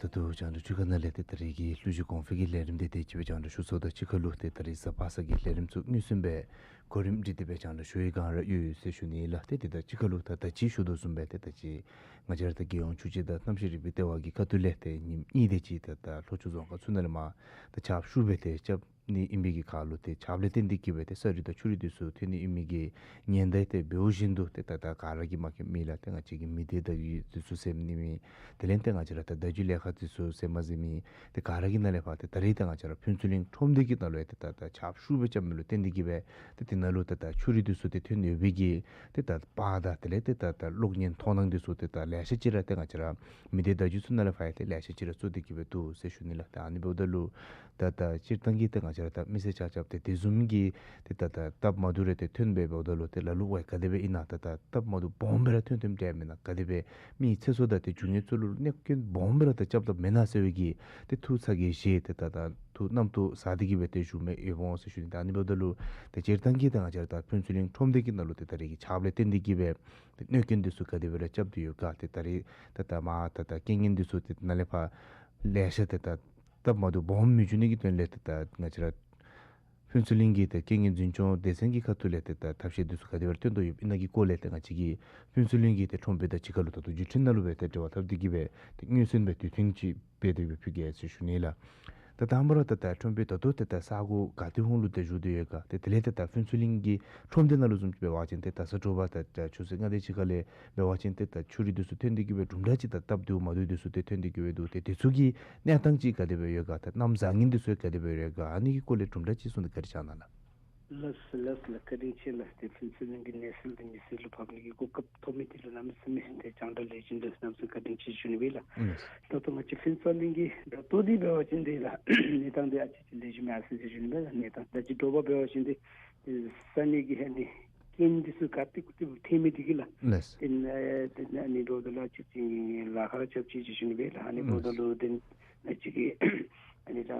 ད་ད་ལྟོ་རྒྱང་བསྒྲགས་ཁང་ནང་ལས་ཏེ་ད་རེས་ཀྱི་གླུ་གཞས་གོང་འཕེལ་གྱི་ལས་རིམ་འདི་ཏེ་ཅིག་སྦེ་རྒྱང་བསྒྲགས་ཞུ་ཚརཝ་དང་གཅིག་ཁར་ལུ་ཏེ་ད་རེས་གཟའ་པ་སངས་ཀྱི་ལས་རིམ་ཚུ་མངོན་སུམ་སྦེ་གོ་རིམ་སྒྲིག་སྟེ་སྦེ་རྒྱང་བསྒྲགས་ཞུ་བའི་བསྒང་ར་ཡོད་ཡོད་ཟེར་ཞུ་ནི་ལགས། ཏེ་དེ་དང་གཅིག་ཁར་ལུ་ད་ད་ཅི་ཞུ་དོ་བཟུམ་སྦེ་ཏེ་ད་ཅི་ང་བཅས་ར་ད་རྒྱལ་ཡོངས་ཆོས་བྱེད་དང་གནམ་གཤིས་རིག་པའི་ལྟེ་བ་གི་ཁ་ཐུག་ལས་ཏེ་ཉིནམ་གཉིས་དེ་ཅིག་ད་ད་ལྷོ་ཕྱོགས་རྫོང་ཁག་ཚུ་ནང་ལས་མར་ད་ཆརཔ་ཤུགས་སྦེ་ཏེ་རྐྱབ་ནི་ཨིན་པའི་གི་ཁར་ལུ་ཏེ་ཆརཔ་ལས་བརྟེན་ཏེ་གིས་སྦེ་ཏེ་ས་རུད་དང་ཆུ་རུད་འདི་ཚུ་ཐོན་ནི་ཨིན་མི་གི་ཉེན་བརྡ་ཏེ་འབདཝ་བཞིན་དུ་ཏེ་ད་ད་ག་ར་གིས་མ་མཁྱེན་མི་ལགས། ཏེ་ང་བཅས་ཀྱི་མི་སྡེ་བརྡ་བརྒྱུད་འདི་ཚུ་གསན་ནི་མི་དེ་ལས་ཏེ་ང་བཅས་ར་ད་བརྡ་བརྒྱུད་ལས་ཁང་འདི་ཚུ་གསན་མ་གསན་མི་ཏེ་ག་ར་གི་ནང་ལས་ཕར་ཏེ་ད་རེས་ཏེ་ང་བཅས་ར་ཕུན་ཚོགས་གླིང་ཁྲོམ་སྡེ་གི་ནང་ལུ་ཡང་ཏེ་ད་ད་ཆརཔ་ཤུགས་སྦེ་རྐྱབ་མི་ལུ་བརྟེན་ཏེ་གིས་སྦེ་ཏེ་དེ་ནང་ལུ་ཏེ་ད་ཆུ་རུད་འདི་ཚུ་ཏེ་ཐོན་ཡོད་པའི་གི་ཏེ་ད་པར་དང་དེ་ལས་ཏེ་ད་ད་གློག་བརྙན་མཐོང་སྣང་འདི་ཚུ་ཏེ་ད་ལེ་ཤ་ཅིག་ར་ཏེ་ང་བཅས་ར་མི་སྡེ་བརྡ་བརྒྱུད་ཚུ་ནང་ལས་ཕར་ཡང་ཏེ་ལེ་ཤ་ཅིག་ར་ཚུད་དེ་གིས་སྦེ་འདུག་ཟེར་ཞུ་ནི་ལགས། ཏེ་ཨ་ནི་འབདཝ་ད་ལུ་ད་ད་སྤྱིར་བཏང་གི་ཏེ་ང་བཅས་ར་ད་མི་སེར་ཆ་ཁྱབ་ཏེ་དེ་བཟུམ་གྱི་ཏེ་ད་ད་སྟབས་མ་བདེཝ་རེ་ཏེ་ཐོན་སྦེ་འབདཝ་ད་ལུ་ཏེ་ལ་ལུ་ཝའི་ག་དེ་སྦེ་ཨིན་ན་ད་ད་སྟབས་མ་བདེཝ་སྦོམ་སྦེ་ར་ཐོན་ཐོནམ་འདྲས་མེན་ན། ག་དེ་སྦེ་མི་ཚེ་སྲོག་དང་ཏེ་རྒྱུ་དངོས་ཚུ་ལུ་གནོད་སྐྱོན་སྦོམ་སྦེ་ར་ཏེ་རྐྱབ་དོ་མེན་ན་ཟེར་བའི་གི་ཏེ་ཐུགས་ཚ་གྱང་བཞེས་ཏེ་ད་ད་ཐུགས་རྣམ་རྟོག་ཟ་སྟེ་གིས་སྦེ་ཏེ་བཞུགས་མི་ཡོདཔ་འོང་ཟེར་ཞུ་ནི། ད་ཨ་ནི་འབདཝ་ད་ལུ་ཏེ་སྤྱིར་བཏང་གི་ཏེ་ང་བཅས་ར་ད་ཕུན་ཚོགས་གླིང་ཁྲོམ་སྡེ་གི་ནང་ལུ་ཏེ་ད་རེས་ཀྱི་ཆརཔ་ལས་བརྟེན་ཏེ་གིས་སྦེ་ཏེ་གནོད་སྐྱོན་འདི་ཚུ་ག་དེ་སྦེ་ར་རྐྱབ་སྟེ་ཡོད་ག། ཏེ་ད་རེས་ད་ད་མར་ད་ད་རྐྱེན་ངན་འདི་ཚུ་ཏེ་ནཱ་ལས་ཕར་ལེ་ཤ་ཏེ་ད་སྟབས་མ་བདེཝ་སྦོམ་མི་འབྱུང་ནི་གི་དོན་ལས་ཏེ་ད་ང་བཅས་ར་ ཕུན་ཚོགས་གླིང་གི་ཏེ་རྐྱེན་ངན་འཛིན་སྐྱོང་སྡེ་ཚན་གྱི་ཁ་ཐུག་ལས་ཏེ་ད་ཐབས་ཤེས་འདི་ཚུ་ག་དེ་སྦེ་སྟོན་དོ་ཡོདཔ་ཨིན་ན་གི་སྐོར་ལས་ཏེ་ང་བཅས་ཀྱིས་ཕུན་ཚོགས་གླིང་གི་ཏེ་ཁྲོམ་དཔོན་དང་གཅིག་ཁར་ལུ་ད་ལྟོ་བརྒྱུད་འཕྲིན་ནང་ལུ་སྦེ་ཏེ་འབྲེལ་བ་འཐབ་སྟེ་གི་སྦེ་ཏེ་མངོན་གསལ་སྦེ་དུས་མཐུན་ཅིག་སྦེ་ཏེ་སྦེ་ཕུལ་གེ་ཟེར་ཞུ་ནི་ལགས། ད་དང་པ་ར་ད་ད་ཁྲོམ་དཔོན་ད་ལྟོ་ཏེ་ད་ས་གོ་ག་ཏེ་ཧོང་ལུ་ཏེ་བཞུགས་ཏེ་ཡོད་ག། ཏེ་དེ་ལས་ཏེ་ད་ཕུན་ཚོགས་གླིང་གི་ཁྲོམ་སྡེ་ནང་ལུ་བཟུམ་ཅིག་འབད་བ་ཅིན་ཏེ་ད་ས་དྲོ་པ་ད་ད་ཆུ་ཚོད་ལྔ་དེ་ཅིག་ཁ་ལས་འབད་བ་ཅིན་ཏེ་ད་ཆུ་རུད་འདི་ཚུ་ཐོན་ཏེ་གི་སྦེ་གྲུབ་འདྲ་ཅིག་ད་སྟབས་བདེཝ་མ་བདེཝ་འདི་ཚུ་ཏེ་ཐོན་ཏེ་གི་སྦེ་འདུག། ཏེ་དེ་ཚུ་གི་གནས་སྟངས་ཅིག་ག་དེ་སྦེ་ཡོད་ག། ད་གནམ་བཟང་ངན་འདི་ཚུ་ག་དེ་སྦེ་ཡོད་ག། ཨ་ནི་གི་སྐོར་ལས་གྲུབ་འདྲ་ཅིག་གསུངས་ཏེ་བཀའ་དྲིན་བསྐྱང་གནང་ལགས། ལགས་སོ་ལགས་སོ་ལགས། བཀའ་དྲིན་ཆེ་ལགས། ཏེ་ཕུན་ཚོགས་གླིང་གི་གནས་ཚུལ་འདི་མི་སེར་ལུ་ཕབ་ནི་གི་གོ་སྐབས་ཐོབ་མི་འདི་ལུ་གནམ་མེད་ས་མེད་ཏེ་བྱང་སྒྲ་ལེགས་ཤོམ་འདུག། གནམ་མེད་ས་མེད་བཀའ་དྲིན་ཆེ་ཞུ་ནི་སྦེ་ལགས། ལགས། ད་ལྟོ་ང་བཅས་ཕུན་ཚོགས་གླིང་གི་ད་ལྟོ་འདི་འབད་བ་ཅིན་འདི་ལགས་གནས་སྟངས་འདི་ཨ་ཙི་ཅིག་ལེགས་ཤོམ་ཨ་ཙི་ཅིག་ཞུ་ནི་སྦེ་ལགས། གནས་སྟངས་ད་ཅི་དྲོ་པ་འབད་བ་ཅིན་འདི་ཨེ་ས་གནས་ཀྱི་ཨ་ནི་རྐྱེན་འདི་ཚུ་ག་ཏེ་གུ་ཏེ་ཐོན་མི་འདི་གིས་ལགས། ལགས། ཏེ་ཨེ་ཏེ་ཨ་ནི་འབདཝ་ད་ལུ་ཅིག་ཅིག་ལཱ་ཁག་རྐྱབ་ཅི་ཅིག་ཞུ་ནི་སྦེ་ལགས། ཨ་ནི་འབདཝ་ད་ལུ་ཏེ་ཨ་ཅིག་གི་ཨ་ནི་ད་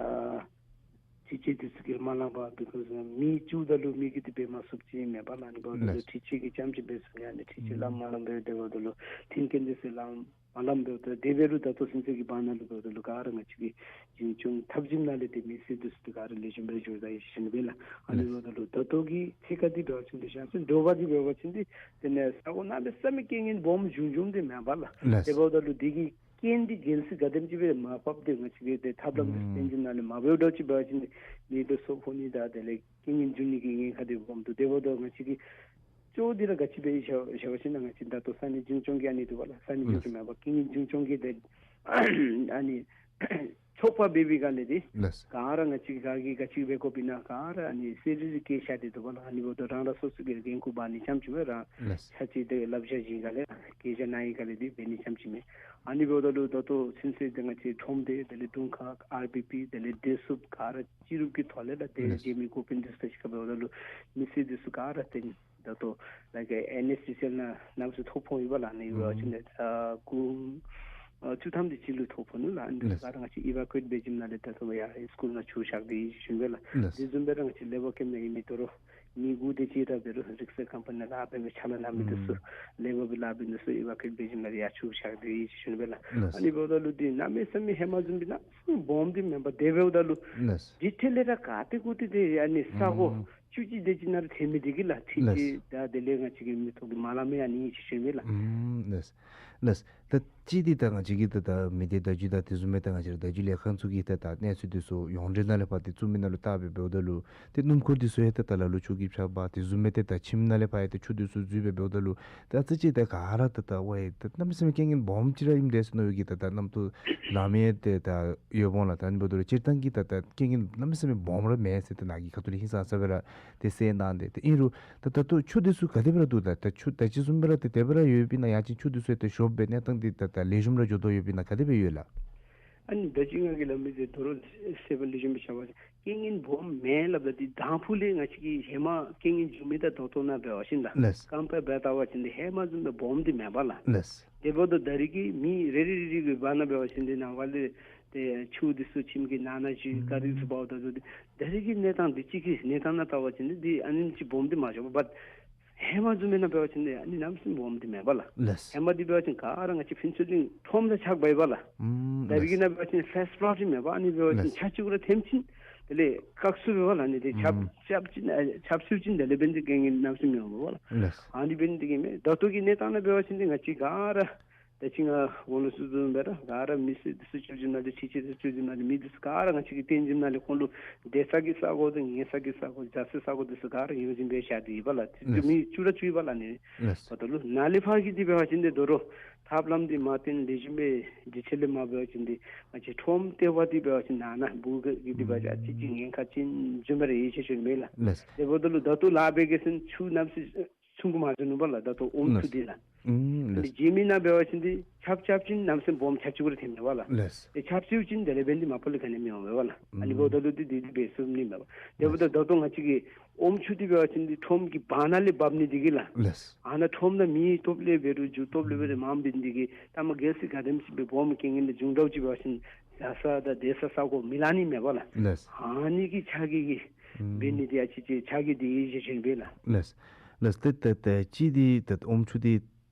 འཕྲུལ་ཆས་འདི་ཚུ་གིས་མ་ལངམ་པར་འབད་ཁར་མི་བཅུགཔ་ད་ལུ་མི་གིས་འདི་འབད་མ་ཚུགསཔ་ཅིག་མེན་པ་ལགས། ཨ་ནི་འབདཝ་ད་ལུ་ལགས། འཕྲུལ་ཆས་ཀྱིས་རྐྱངམ་ཅིག་འབད་ཚུགས་ནི། ཨ་ནི་འཕྲུལ་ཆས་ལངམ་མ་ལངམ་འབདཝ་ད་འབདཝ་ད་ལུ་མཐུན་རྐྱེན་འདི་ཚུ་ལངམ་མ་ལངམ་འབདཝ་ད་དེ་འབད་རུང་ད་ལྟོ་ཚུན་ཚོད་ཀྱི་བར་ན་ལུ་འབདཝ་ད་ལུ་ག་ར་ང་བཅས་ཀྱི་འཛིན་སྐྱོང་འཐབ་འཛིང་ནང་ལས་ཏེ་མི་སེར་འདི་ཚུ་ཏེ་ག་ར་ལེགས་ཤོམ་སྦེ་འགྱོ་དོ་ཡོད་ཟེར་ཞུ་ནི་སྦེ་ལགས། ཨ་ནི་ལགས། འབདཝ་ད་ལུ་ད་ལྟོ་གི་ཐད་ཁར་འདི་འབད་བ་ཅིན་འདི་ཞག་ཚི་དྲོ་པ་འདི་འབད་བ་ཅིན་འདི་དེ་ནས་ས་གོ་གནམ་མེད་ས་མེད་རྐྱེན་ངན་སྦོམ་བྱུང་བྱུངམ་འདི་མེན་པ་ལགས། ལགས། དེ་འབདཝ་ད་ལུ་འདི་གི་རྐྱེན་འདི་འགན་སུ་ག་དེམ་ཅིག་སྦེ་མར་ཕབ་སྟེ་ང་བཅས་ཀྱིས་ཏེ་ཐབས་ལམ་འདི་ཚུ་བསྟན་འཛིན་ནང་ལས་མ་འབདཝ་འདྲཝ་ཅིག་འབད་བ་ཅིན་འདི་མི་འདི་སོ་ཕོ་ནི་དང་དེ་ལས་རྐྱེན་ངན་འབྱུང་ནི་གི་ཉེན་ཁ་འདི་སྦོམ་འདུག། དེ་འབདཝ་ད་ང་བཅས་ཀྱིས་གཙོ་བོ་འདི་ར་ག་ཅི་སྦེ་ཨིན་ཟེར་བ་ཅིན་ང་བཅས་ད་ལྟོ་ས་གནས་འཛིན་སྐྱོང་གི་ཨ་ནི་འདུག་པ་ལགས། ས་གནས་འཛིན་སྐྱོང་མེན་པར་རྐྱེན་ངན་འབྱུང་སྐྱོང་གི་ཏེ་ཨ་ནི་ཚོགས་པ་འབད་བའི་སྒང་ལས་འདི་ལགས། ག་ར་ང་བཅས་ག་གིས་ག་ཅི་འབད་དགོཔ་ཨིན་ན་ག་ར་ཨ་ནི་གསལ་རི་རི་བཀོད་བཞག་སྟེ་འདུག་པ་ལགས། ཨ་ནི་འབདཝ་ད་རང་རང་སོ་སོ་གི་འགན་ཁུར་འབག་ནི་རྐྱངམ་ཅིག་སྦེ་རང་ལགས། ཆ་ཅིག་ཏེ་སླབ་བྱ་བྱིན་ག་ལས་སྐད་ཆ་གནང་ཡི་ག་ལས་འདི་འབད་ནི་རྐྱངམ་ཅིག་མས། ཨ་ནི་འབདཝ་ད་ལུ་ད་ལྟོ་ཚུན་ཚོད་འདི་ང་བཅས་ཁྲོམ་སྡེ་དེ་ལས་དྲུང་ཁག་ཨར་བི་པི་དེ་ལས་སྡེ་ཚུགས་ག་ར་སྤྱི་རུབ་ཀྱི་ཐོག་ལས་ལགས་ཏེ་ལགས། རྒྱལ་མོའི་འགོ་དཔོན་འདི་ཚུ་ཞིག་ཁར་འབདཝ་ད་ལུ་མི་སེར་འདི་ཚུ་ག་ར་ཏེ་ད་ལྟོ་ལ་ཀ་ཨེན་ཨེས་ཌི་སི་ཨེལ་ནང་གནམ་མེད་ས་མེད་ཐོ་ཕོག་ཡོད་པ་ལགས། ཨ་ནི་འབད་བ་ཅིན་ཨུམ་ད་དགུང་ཨ་བཅུ་ཐམ་དེ་ཅིག་ལུ་ཐོ་ཕོག་ནུག་ལགས། ཨ་ནི་ལགས། ག་ར་ང་བཅས་ཨི་ཝ་ཀུ་ཨེཊ་འབད་བྱིནམ་ལས་ད་ལྟོ་ཡར་སི་ཀུལ་ནང་བཅུག་བཞག་སྟེ་ཡོད་ཟེར་ཞུ་ནི་སྦེ་ལགས། ལགས། དེ་བཟུམ་སྦེ་ར་ང་བཅས་ལེ་བར་ཀེམཔ་ནང་ཨིན་མི་དོ་རུང་མི་དགུ་དེ་ཅིག་ར་འབད་རུང་རིག་རྩལ་ཀམ་པ་ནི་ལཱ་འབད་མི་ཕྱག་ལཱ་གནང་མི་འདི་ཚུ་ལེ་བར་སྦེ་ལཱ་འབད་མི་འདི་ཚུ་ཨི་ཝ་ཀུ་ཨེཊ་འབད་བྱིནམ་ལས་ཡར་བཅུག་བཞག་སྟེ་ཡོད་ཟེར་ཞུ་ནི་སྦེ་ལགས། ལགས། ཨ་ནི་འབདཝ་ད་ལུ་འདི་གནམ་མེད་ས་མེད་ཧེ་མ་བཟུམ་སྦེ་གནམ་མེད་ས་མེད་སྦོམ་འདི་མེན་པར་དེ་འབདཝ་ད་ལུ་ལགས། འདི་འཕྲལ་ལས་ར་ག་ཏེ་གུ་ཏེ་ཏེ་ཨ་ནི་ས་གོ་ཨུམ་བཅུ་གཅིག་དེ་ཅིག་ནང་ར་ཐོན་མི་འདི་གིས་ལགས་ཏེ་ལགས། ཏེ་ད་དེ་ལས་ང་བཅས་ཀྱིས་མི་ཐོག་གི་མ་ལང་མི་ཨ་ནི་ཨིན་ཟེར་ཞུ་ནི་སྦེ་ལགས། ཨུམ་ལགས། ལགས། ད་ཅི་འདི་ད་ང་བཅས་ཀྱིས་ད་ད་མི་སྡེ་བརྡ་བརྒྱུད་དང་དེ་བཟུམ་མའི་ད་ང་བཅས་ར་བརྡ་བརྒྱུད་ལས་ཁང་ཚུ་གིས་ད་ད་གནས་ཚུལ་འདི་ཚུ་ཡོངས་འབྲེལ་ནང་ལས་ཕར་ཏེ་བཙུགས་མི་ནང་ལུ་བལྟ་སྦེ་འབདཝ་ད་ལུ་ཏེ་སྣུམ་འཁོར་འདི་ཚུ་ཡང་ཏེ་ད་ལ་ལུ་ཆུ་གིས་ཕྱགས་པ་དེ་བཟུམ་མའི་ཏེ་ད་ཁྱིམ་ནང་ལས་ཕར་ཡང་ཏེ་ཆུ་འདི་ཚུ་འཛུལ་སྦེ་འབདཝ་ད་ལུ་ད་ཨ་ཙི་ཅིག་ད་ག་ར་ད་ད་ཝའི་ད་གནམ་མེད་ས་མེད་རྐྱེན་ངན་སྦོམ་ཅིག་ར་ཨིནམ་འདྲས་ཟེར་མནོ་བའི་གི་ད་ད་རྣམ་རྟོག་ལང་མི་ཡང་ཏེ་ད་ཡོདཔ་འོང་ལགས། ད་ཨ་ནི་འབདཝ་ད་ལུ་སྤྱིར་བཏང་གི་ད་ད་རྐྱེན་ངན་གནམ་མེད་ས་མེད་སྦོམ་ར་མེན་ཟེར་ཏེ་ནཱ་གི་ཁ་ཐུག་ལས་ཧིང་སངས་ས་སྦེ་ར་ཏེ་གསལ་གནང་སྟེ་ཏེ་ཨིན་རུང་ད་ད་ལྟོ་ཆུ་འདི་ཚུ་ག་དེ་སྦེ་ར་འདུག། ད་ད་ཆུ་ད་ཅི་བཟུམ་སྦེ་ར་ཏེ་དེ་སྦེ་ར་ཡོདཔ་ཨིན་ན་ཡང་ཅིན་ཆུ་འདི་ཚུ་ཡང་ཏེ་ཞོཝ་སྦེ་གནས་སྟངས་འདི་ད་ད་ལེགས་ཤོམ་ར་འགྱོ་དོ་ཡོདཔ་ཨིན་ན་ག་དེ་སྦེ་ཡོད་ལགས། ཨ་ནི་ད་ཅི་ང་གིས་སླབ་མི་འདི་དོ་རུང་གསལ་པོ་ལེགས་ཤོམ་སྦེ་ཞུ་བ་ཅིན་རྐྱེན་ངན་སྦོམ་མེན་སླབ་ད་འདི་དང་ཕུ་ལས་ང་བཅས་ཀྱིས་ཧེ་མ་རྐྱེན་ངན་བྱུང་མི་དང་ད་ལྟོ་ནང་འབད་བ་ཅིན་ལགས། ལགས། ཀམ་པེར་འབད་བལྟ་བ་ཅིན་འདི་ཧེ་མ་བཟུམ་སྦེ་སྦོམ་འདི་མེན་པ་ལགས། ལགས། དེ་འབདཝ་ད་ད་རེས་ཀྱི་མི་རེ་རེ་རེ་རེ་གི་བར་ན་འབད་བ་ཅིན་འདི་ནང་པ་ལས་ཏེ་ཆུ་འདི་ཚུ་ཁྱིམ་གྱི་ནང་ན་ཅིག་ག་ར་འདི་ཚུ་འབདཝ་ད་ད་ད་རེས་ཀྱི་གནས་སྟངས་འདི་ཅིག་གི་གནས་སྟངས་ནང་བལྟ་བ་ཅིན་འདི་ཨ་ནེམ་ཅིག་སྦོམ་འདི་མ་བྱུང་བ། ཧེ་མ་བཟུམ་སྦེ་ནང་འབད་བ་ཅིན་འདི་ཨ་ནི་གནམ་མེད་ས་མེད་སྦོམ་འདི་མེན་པ་ལགས། ལགས། ཧེ་མ་འདི་འབད་བ་ཅིན་ག་ར་ང་བཅས་ཕུན་ཚོགས་གླིང་ཁྲོམ་ནང་ཆགས་པ་ཨིན་པ་ལགས། ཨུམ་ད་རེས་ཀྱི་ནང་འབད་བ་ཅིན་ཕེསི་ཕླཌ་མེན་པ། ཨ་ནི་འབད་བ་ཅིན་ལགས། ཆར་ཆུ་གུ་ར་ཐོནམ་ཅིག་དེ་ལས་བཀག་ཚུགས་པས་པ་ལགས། ཨ་ནི་འདི་ཆརཔ་ཨུམ་རྐྱབ་ཅིན་ཨ་ཆརཔ་ཚུ་ཅིན་དེ་ལས་འབད་ནི་འདི་རྐྱེན་ངན་གནམ་མེད་ས་མེད་མེད་པ་ལགས། ལགས། ཨ་ནི་འབད་ནི་འདི་གིས་མས། ད་ལྟོ་གི་གནས་སྟངས་ནང་འབད་བ་ཅིན་འདི་ང་བཅས་ག་ར་ད་ཅི་ང་འོང་ལུ་ཚུ་བཟུམ་སྦེ་ར་ག་ར་མི་སེར་འདི་ཚུ་བཅུ་བཞི་ནང་ལས་ཁྲི་ཆེན་འདི་ཚུ་བཅུ་བཞི་ནང་ལས་མི་འདི་ཚུ་ག་ར་ང་བཅས་ཀྱིས་བསྟན་འཛིན་ནང་ལས་ཁོང་ལུ་བདེ་ས་གི་ས་གོ་དང་ངན་ས་གི་ས་གོ་འཇའ་ཚོན་ས་གོ་འདི་ཚུ་ག་ར་ཡོངས་འཛིན་འབད་བཞག་སྟེ་ཡོད་པ་ལགས། ཏེ་ལགས། མི་བཅུ་ར་བཅུ་ཡོད་པ་ལགས་ནི། ལགས། འབདཝ་ད་ལུ་ནཱ་ལས་ཕར་གྱི་འདི་འབད་བ་ཅིན་འདི་དོ་རུང་ཐབས་ལམ་འདི་མ་བཏོན་ལེགས་ཤོམ་སྦེ་འདི་ཆེ་ལས་མ་འབད་བ་ཅིན་འདི་ང་བཅས་ཁྲོམ་ལྟེ་བ་འདི་འབད་བ་ཅིན་ནང་ན་སྦུག་གི་འདི་འབད་བ་ཅིན་ཨ་ཙི་ཅིག་ཉེན་ཁ་ཅིག་བཟུམ་སྦེ་ར་ཡོད་ཟེར་ཞུ་ནི་མས་ལགས། ལགས། དེ་འབདཝ་ད་ལུ་ད་ལྟོ་ལཱ་འབད་གེ་ཟེར་ཆུ་གནམ་མེད་ས་མེད་ཆུང་ཀུ་མ་བྱུང་ནུག་པ་ལགས། ད་ལྟོ་ཨོམ་ཆུ་འདི་ལགས། ཨུམ་ཨ་ནི་ལགས། རྗེས་མའི་ནང་འབད་བ་ཅིན་འདི་ཆརཔ་རྐྱབ་ཅིན་གནམ་མེད་ས་མེད་སྦོམ་ཆརཔ་ཆུ་གུ་ར་ཐོནམ་མས་པ་ལགས། ལགས། ཏེ་ཆརཔ་ཆུ་ཅིན་དེ་ལས་འབད་ནི་འདི་མ་པ་ལས་ག་ནི་མི་འོང་པས་པ་ལགས། ཨ་ནི་ཨུམ་འབདཝ་ད་ལུ་འདི་འདི་འདི་འབད་ཚུགས་ནི་མེད་པ། དེ་འབདཝ་ད་ལགས། ད་ལྟོ་ང་བཅས་ཀྱི་ཨོམ་ཆུ་འདི་འབད་བ་ཅིན་འདི་ཁྲོམ་གྱི་བར་ན་ལས་འབབ་ནི་འདི་གིས་ལགས། ལགས། ཨ་ནཱ་ཁྲོམ་ནང་མི་སྟོབས་ལས་འབད་རུང་རྒྱུ་སྟོབས་ལས་འབད་རུང་མངམ་འབད་ནི་འདི་གིས་ད་མ་གལ་སྲིད་ག་དེམ་ཅིག་སྦེ་སྦོམ་རྐྱེན་ངན་འདི་བྱུང་འདྲཝ་ཅིག་འབད་བ་ཅིན་བདེ་ས་དང་བདེ་ས་ས་གོ་མི་ལང་ནི་མས་པ་ལགས། ལགས། ཨ་ནི་གི་ཆ་གི་གི་ཨུམ་འབད་ནི་འདི་ཨ་ཙི་ཅིག་ཆ་གི་འདི་ཡོད་ཟེར་ཞུ་ནི་མས་ལགས། ལགས། ལགས། ཏེ་ཏེ་ཏེ་ཅི་འདི་ཏེ་ཨོམ་ཆུ་འདི་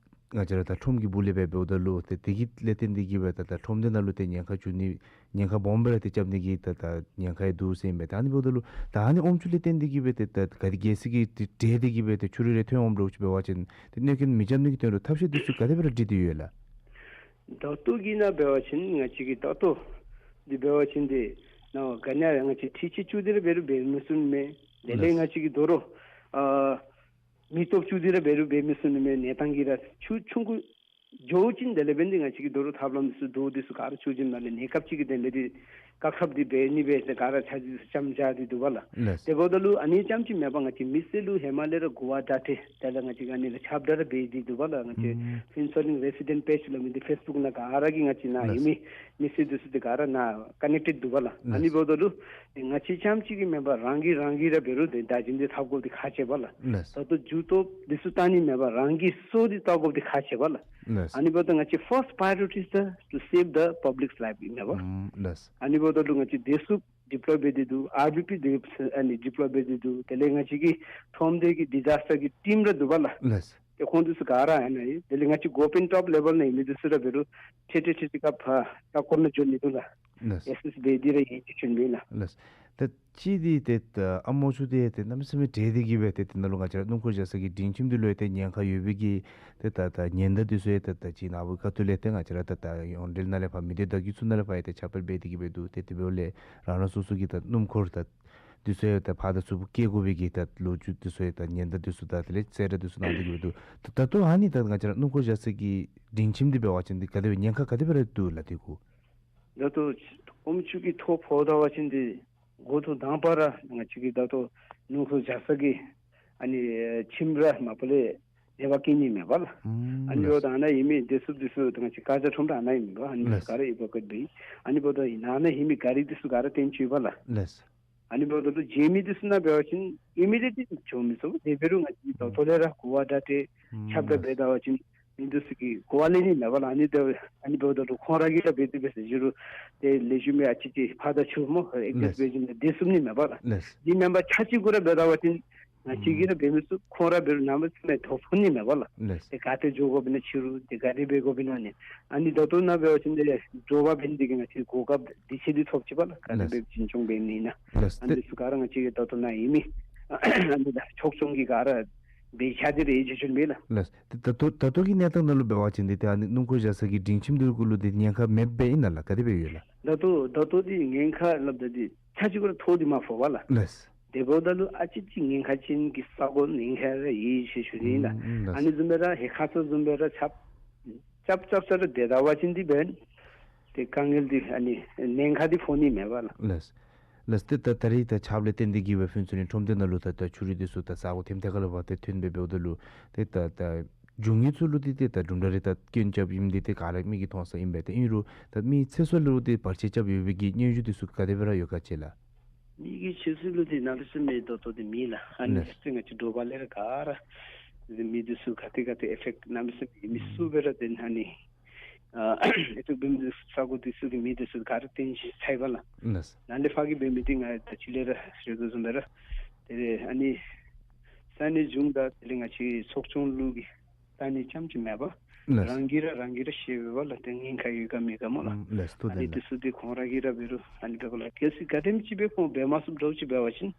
ང་བཅས་ར་ད་ཁྲོམ་གྱི་སྦུག་ལས་སྦེ་འབདཝ་ད་ལུ་ཏེ་དེ་གི་ལས་བརྟེན་ཏེ་གིས་སྦེ་ད་ད་ཁྲོམ་སྡེ་ནང་ལུ་ཏེ་ཉེན་ཁ་འབྱུང་ནི་ཉེན་ཁ་སྦོམ་སྦེ་ར་ཏེ་རྐྱབ་ནི་གི་ད་ད་ཉེན་ཁ་ཡང་འདུག་ཟེར་ཨིན་པས། ད་ཨ་ནི་འབདཝ་ད་ལུ་ད་ཨ་ནི་ཨོམ་ཆུ་ལས་བརྟེན་ཏེ་གིས་སྦེ་ཏེ་ག་དེ་གལ་སྲིད་ཀྱི་ཏེ་འདྲེས་ཏེ་གིས་སྦེ་ཏེ་ཆུ་རུད་རེ་ཐོན་འོངམ་འདྲཝ་ཅིག་འབད་བ་ཅིན་ཏེ་གནོད་སྐྱོན་མི་རྐྱབ་ནི་གི་དོན་ལུ་ཐབས་ཤེས་འདི་ཚུ་ག་དེ་སྦེ་ར་སྒྲིག་སྟེ་ཡོད་ལགས། ད་ལྟོ་གི་ནང་འབད་བ་ཅིན་ང་བཅས་ཀྱིས་ད་ལྟོ་འདི་འབད་བ་ཅིན་ཏེ་ནཱ་ག་ནི་ཡང་ང་བཅས་འཕྲུལ་ཆས་བཙུགས་ཏེ་ར་འབད་རུང་འབད་མི་ཚུགས་ནི་མས། དེ་ལས་ལགས། ང་བཅས་ཀྱིས་དོ་རུང་ཨ་མེ་ཏོག་བཙུགས་ཏེ་ར་འབད་རུང་འབད་མི་ཚུགས་ནི་མས། གནས་སྟངས་ཀྱིས་ར་ཆུ་ཆུང་ཀུ་འགྱོ་བ་ཅིན་དེ་ལས་འབདན་ཏེ་ང་བཅས་ཀྱི་དོ་རུང་ཐབས་ལམ་འདི་ཚུ་རྡོ་འདི་ཚུ་ག་ར་ཆུ་འཛིན་ནང་ལས་གནས་སྐབས་ཅིག་གི་དོན་ལས་ཏེ་བཀག་ཐབས་འདི་འབད་ནི་སྦེ་ཏེ་ག་ར་ཆ་འདི་ཚུ་ཙམ་བཞག་སྟེ་འདུག་པ་ལགས། ལགས། དེ་འབདཝ་ད་ལུ་ཨ་ནི་རྐྱངམ་ཅིག་མེན་པར་ང་བཅས་མི་སེར་ལུ་ཧེ་མ་ལས་ར་གོ་བ་བརྡ་སྤྲོད་དེ་ལས་ང་བཅས་ཨ་ནི་ལུ་ཁྱབ་བསྒྲགས་ར་འབད་དེ་འདུག་པ་ལགས། ང་བཅས་ཨུམ་ཕུན་ཚོགས་གླིང་རེ་སི་ཌེནཊ་པེཇ་ལུ་མེན་ཏེ་ཕེསི་བུཀ་ནང་ག་ར་གི་ང་བཅས་ནཱ་ལགས། ཨིན་མི་མི་སེར་འདི་ཚུ་ཏེ་ག་ར་ནཱ་ཀ་ནེཀ་ཊེཌ་འདུག་པ་ལགས། ཨ་ནི་ལགས། འབདཝ་ད་ལུ་ང་བཅས་རྐྱངམ་ཅིག་གིས་མེན་པར་རང་གིས་རང་གིས་ར་འབད་རུང་ཏེ་བརྡ་བརྒྱུད་འདི་འཐབ་དགོཔ་འདི་ཁག་ཆེ་བ་ལགས། ལགས། ད་ལྟོ་འགྱུར་ལྡོག་འདི་ཚུ་བཏང་ནི་མེན་པར་རང་གིས་སྲོག་འདི་བཏང་དགོཔ་འདི་ཁག་ཆེ་བ་ལགས། ལགས། ཨ་ནི་འབདཝ་ད་ང་བཅས་first priority is the to save the public's life ཨིན་མས་པ། ཨུམ་ལགས། ཨ་ནི་འབདཝ་ད་ལུ་ང་བཅས་བདེ་སྲུང་ཌི་པོ་ལོའི་འབད་དེ་འདུག། ཨར་བི་པི་འདི་ཨ་ནི་ཌི་པོ་ལོའི་འབད་དེ་འདུག། དེ་ལས་ང་བཅས་ཀྱི་ཁྲོམ་སྡེ་གི་ཌི་ཟཱས་ཊར་གྱི་ཊིམ་ར་འདུག་པ་ལགས། ལགས། ཏེ་ཁོང་འདི་ཚུ་ག་ར་ཨ་ནཱ་ཡོད། དེ་ལས་ང་བཅས་འགོ་དཔོན་ཊོབ་ལེ་བཱལ་ནང་ཨིན་མི་འདི་ཚུ་ར་འབད་རུང་ཏེ་ཏེ་ཏེ་ཏེ་ཀ་ཕར་ཀ་ཀོར་ནང་འགྱོ་ནི་འདུག་ལགས། ལགས། ཨེ་སི་སི་འབད་དེ་ར་ཡོད་ཅི་ཞུ་ནི་ལགས། ལགས། ད་ཅི་འདི་ཏེ་ད་ཨ་མོ་ཆུ་འདི་ཏེ་གནམ་མེད་ས་མེད་འདྲེས་ཏེ་གིས་སྦེ་ཏེ་ཏེ་ནཱ་ལུ་ང་བཅས་ར་སྣུམ་འཁོར་བཞག་ས་གི་སྒྲིང་ཁྱིམ་འདི་ལུ་ཡང་ཏེ་ཉེན་ཁ་ཡོད་པའི་གི་ཏེ་ད་ད་ཉེན་བརྡ་འདི་ཚུ་ཡང་ད་ད་ཅི་ནཱ་བུ་ཁ་ཐུག་ལས་ཏེ་ང་བཅས་ར་ད་ད་ཡོངས་འབྲེལ་ནང་ལས་ཕར་མི་སྡེ་བརྡ་བརྒྱུད་ཚུ་ནང་ལས་ཕར་ཡང་ཏེ་ཁྱབ་སྤེལ་འབད་དེ་གིས་སྦེ་འདུག། ཏེ་དེ་འབདཝ་ལས་རང་རང་སོ་སོ་གི་ད་སྣུམ་འཁོར་ད་འདི་ཚུ་ཡང་ད་ཕར་དང་ཚུར་བསྐྱལ་དགོ་པའི་གི་ད་ལོ་རྒྱུས་འདི་ཚུ་ཡང་ད་ཉེན་བརྡ་འདི་ཚུ་ད་དེ་ལས་གསལ་བསྒྲགས་འདི་ཚུ་གནང་སྟེ་གིས་སྦེ་འདུག། ད་ད་ལྟོ་ཨ་ནི་ད་ང་བཅས་ར་སྣུམ་འཁོར་བཞག་ས་གི་སྒྲིང་ཁྱིམ་འདི་འབད་བ་ཅིན་འདི་ག་དེ་སྦེ་ཉེན་ཁ་ག་དེ་སྦེ་ར་འདུག་ལགས་འདི་གུ། ད་ལྟོ་ཨོམ་ཆུ་གིས་ཐོ་ཕོག་ད་པ་ཅིན་འདི་འགོ་ཐོག་དང་པ་ར་ང་བཅས་ཀྱི་ད་ལྟོ་སྣུམ་འཁོར་བཞག་ས་གི་ཨ་ནི་ཁྱིམ་ར་མ་པ་ལས་ནད་པ་སྐྱེ་ནི་མེད་པ་ལགས། ཨུམ་ཨ་ནི་ལགས། འབདཝ་ད་ཨ་ནཱ་ཨིན་མི་འདི་ཚུ་འདི་ཚུ་ད་ང་བཅས་ཀ་ཛ་ཁྲོམ་ར་ཨ་ནཱ་ཨིན་མས་པ། ཨ་ནི་ལགས། ག་ར་ཨི་བ་ཀུ་ཨེཊ་འབད་ཨིན། ཨ་ནི་འབདཝ་ད་ཨ་ནཱ་ཨིན་མི་ག་རི་འདི་ཚུ་ག་ར་བཏོན་ཅི་པ་ལགས། ལགས། ཨ་ནི་འབདཝ་ད་ལུ་རྗེས་མི་འདི་ཚུ་ནང་འབད་བ་ཅིན་ཨི་མི་ཌི་ཡེཊ་ལི་འགྱོ་མི་ཚུགས། དེ་འབད་རུང་ང་བཅས་ད་ལྟོ་ལས་ར་གོ་བ་བརྡ་སྤྲོད་ཨུམ་ཁྱབ་བསྒྲགས་འབད་ད་པ་ཅིན་མི་འདི་ཚུ་གིས་གོ་བ་ལེན་ནི་མེད་པ་ལགས། ཨ་ནི་ད་ཨ་ནི་འབདཝ་ད་ལུ་ཁོང་ར་གིས་ར་འབད་དེ་འབད་ཟེར་ཞུ་རུང་ཏེ་ལེགས་ཤོམ་སྦེ་ཨ་ཙི་ཅིག་ཕར་དང་ཚུར་སྨོ་ཨེག་ཛིསཊ་ལགས། འབད་ཞིནམ་ལས་བདེ་སྲུང་ནི་མེད་པ་ལགས། ལགས། འདི་མེན་པར་ཆ་གཅིག་གུ་ར་འབད་ད་པ་ཅིན་ང་བཅས་ཀྱིས་ར་འབད་མི་ཚུགས། ཁོང་ར་འབད་རུང་གནམ་མེད་ས་མེད་དོ་ཕོག་ནི་མེད་པ་ལགས། ལགས། ཏེ་ག་ཏེ་འགྱོ་དགོཔ་ཨིན་ན་ཕྱི་རུ་ཏེ་ག་དེ་འབད་དགོཔ་ཨིན་ན་ཨ་ནི་ཨ་ནི་ད་ལྟོ་ནཱ་འབད་བ་ཅིན་ཏེ་དྲོ་པ་འབད་ནི་འདི་གིས་ང་བཅས་གོ་སྐབས་དེ་ཅིག་འདི་ཐོབ་ཅི་པ་ལགས། ག་དེ་ལགས། འབད་འཛིན་སྐྱོང་འབད་ནི་ཨིན་ན། ལགས། ཨ་ནི་ཏེ་འདི་ཚུ་ག་ར་ང་བཅས་ཀྱིས་ད་ལྟོ་ནཱ་ཨིན་མི་ཨ་ནི་ད་ཕྱོགས་སྐྱོང་གིས་ག་ར་འབད་བཞག་སྟེ་ར་ཡོད་ཅི་ཞུ་ནི་ལགས། ལགས། ཏེ་ད་ལྟོ་ད་ལྟོ་གི་གནས་སྟངས་ནང་ལུ་འབད་བ་ཅིན་འདི་ཏེ་ཨ་ནི་སྣུམ་འཁོར་བཞག་ས་གི་སྒྲིང་ཁྱིམ་འདི་གུ་ལུ་ཏེ་ཉེན་ཁ་མེདཔ་སྦེ་ཨིན་ན་ལགས། ག་དེ་སྦེ་ཡོད་ལགས། ད་ལྟོ་ད་ལྟོ་འདི་ཉེན་ཁ་སླབ་ད་འདི་ཆ་གཅིག་གུ་ར་ཐོ་འདི་མ་ཕོག་པ་ལགས། ལགས། དེ་འབདཝ་ད་ལུ་ཨ་ཙི་ཅིག་ཉེན་ཁ་ཅན་གྱི་ས་གོ་ཉེན་ཁ་ར་ཡོད་ཅི་ཞུ་ནི་ཨིན་ལགས། ཨུམ་ཨུམ་ལགས། ཨ་ནི་བཟུམ་སྦེ་ར་ཧེ་ཁ་ཙ་བཟུམ་སྦེ་ར་ཆརཔ་རྐྱབ་རྐྱབ་ས་ར་སྡོད་ད་པ་ཅིན་འདི་འབདན་ཏེ་དཀའ་ངལ་འདི་ཨ་ནི་ཉེན་ཁ་འདི་ཕོག་ནི་མེད་པ་ལགས། ལགས། ལགས། ཏེ་ད་ད་རིས་ད་ཆརཔ་ལས་བརྟེན་ཏེ་གིས་སྦེ་ཕུན་ཚོགས་གླིང་ཁྲོམ་སྡེ་ནང་ལུ་ད་ད་ཆུ་རུད་འདི་ཚུ་ད་ས་གོ་ཐེམ་ཐད་ཁ་ལས་ཕར་ཏེ་ཐོན་སྦེ་འབདཝ་ད་ལུ་ཏེ་ད་ད་རྒྱུ་དངོས་ཚུ་ལུ་འདི་ཏེ་ད་གྲུབ་འབྲས་རེ་ད་སྐྱོན་རྐྱབ་ཨིནམ་འདི་ཏེ་ག་ར་མིག་གིས་མཐོང་ས་ཨིན་པས། ཏེ་ཨིན་རུང་ད་མི་ཚེ་སྲོག་ལུ་ཏེ་བར་ཆད་རྐྱབ་ཡོད་པའི་གི་སྙན་ཞུ་འདི་ཚུ་ག་དེ་སྦེ་ར་ཡོད་ག་ཅི་ལགས། མི་གི་ཚེ་སྲོག་ལུ་འདི་གནམ་མེད་ས་མེད་ད་ལྟོ་འདི་མེད་ལགས། ཨ་ནི་ལགས། ཏེ་ང་བཅས་དྲོ་པ་ལས་ར་ག་ར་འདི་མི་འདི་ཚུ་ག་ཏེ་ག་ཏེ་ཨེ་ཕེཀཊ་གནམ་མེད་ས་མེད་མི་ཚུ་སྦེ་ར་ཏེ་ཨ་ནི་ཨ་ཨེ་ཕེཀཊ་འབད་མི་ས་གོ་འདི་ཚུ་གི་མི་འདི་ཚུ་ག་ར་བཏོན་ཅི་ཚར་བ་ལགས། ལགས། ནཱ་ལས་ཕར་གྱི་འབད་མི་འདི་ང་ད་ཅི་ལས་ར་ཞུ་དོ་བཟུམ་སྦེ་ར་ཏེ་ཨ་ནི་ས་གནས་གཞུང་དང་དེ་ལས་ང་བཅས་ཚོགས་ཆུང་ལུ་གི་ལྟ་ནི་རྐྱངམ་ཅིག་མེན་པར་ལགས། རང་གིས་ར་རང་གིས་ར་ཤེས་པས་པ་ལགས། ཏེ་ཉེན་ཁ་ཡོད་ག་མེད་ག་སྨོ་ལགས། ཨུམ་ལགས་སོ། ཨ་ནི་ཏེ་འདི་ཚུ་འདི་ཁོང་ར་གིས་ར་འབད་རུང་ཨ་ནི་འབད་དགོ་ལགས། གལ་སྲིད་ག་དེམ་ཅིག་སྦེ་ཁོང་འབད་མ་ཚུགསཔ་འདྲཝ་ཅིག་འབད་བ་ཅིན་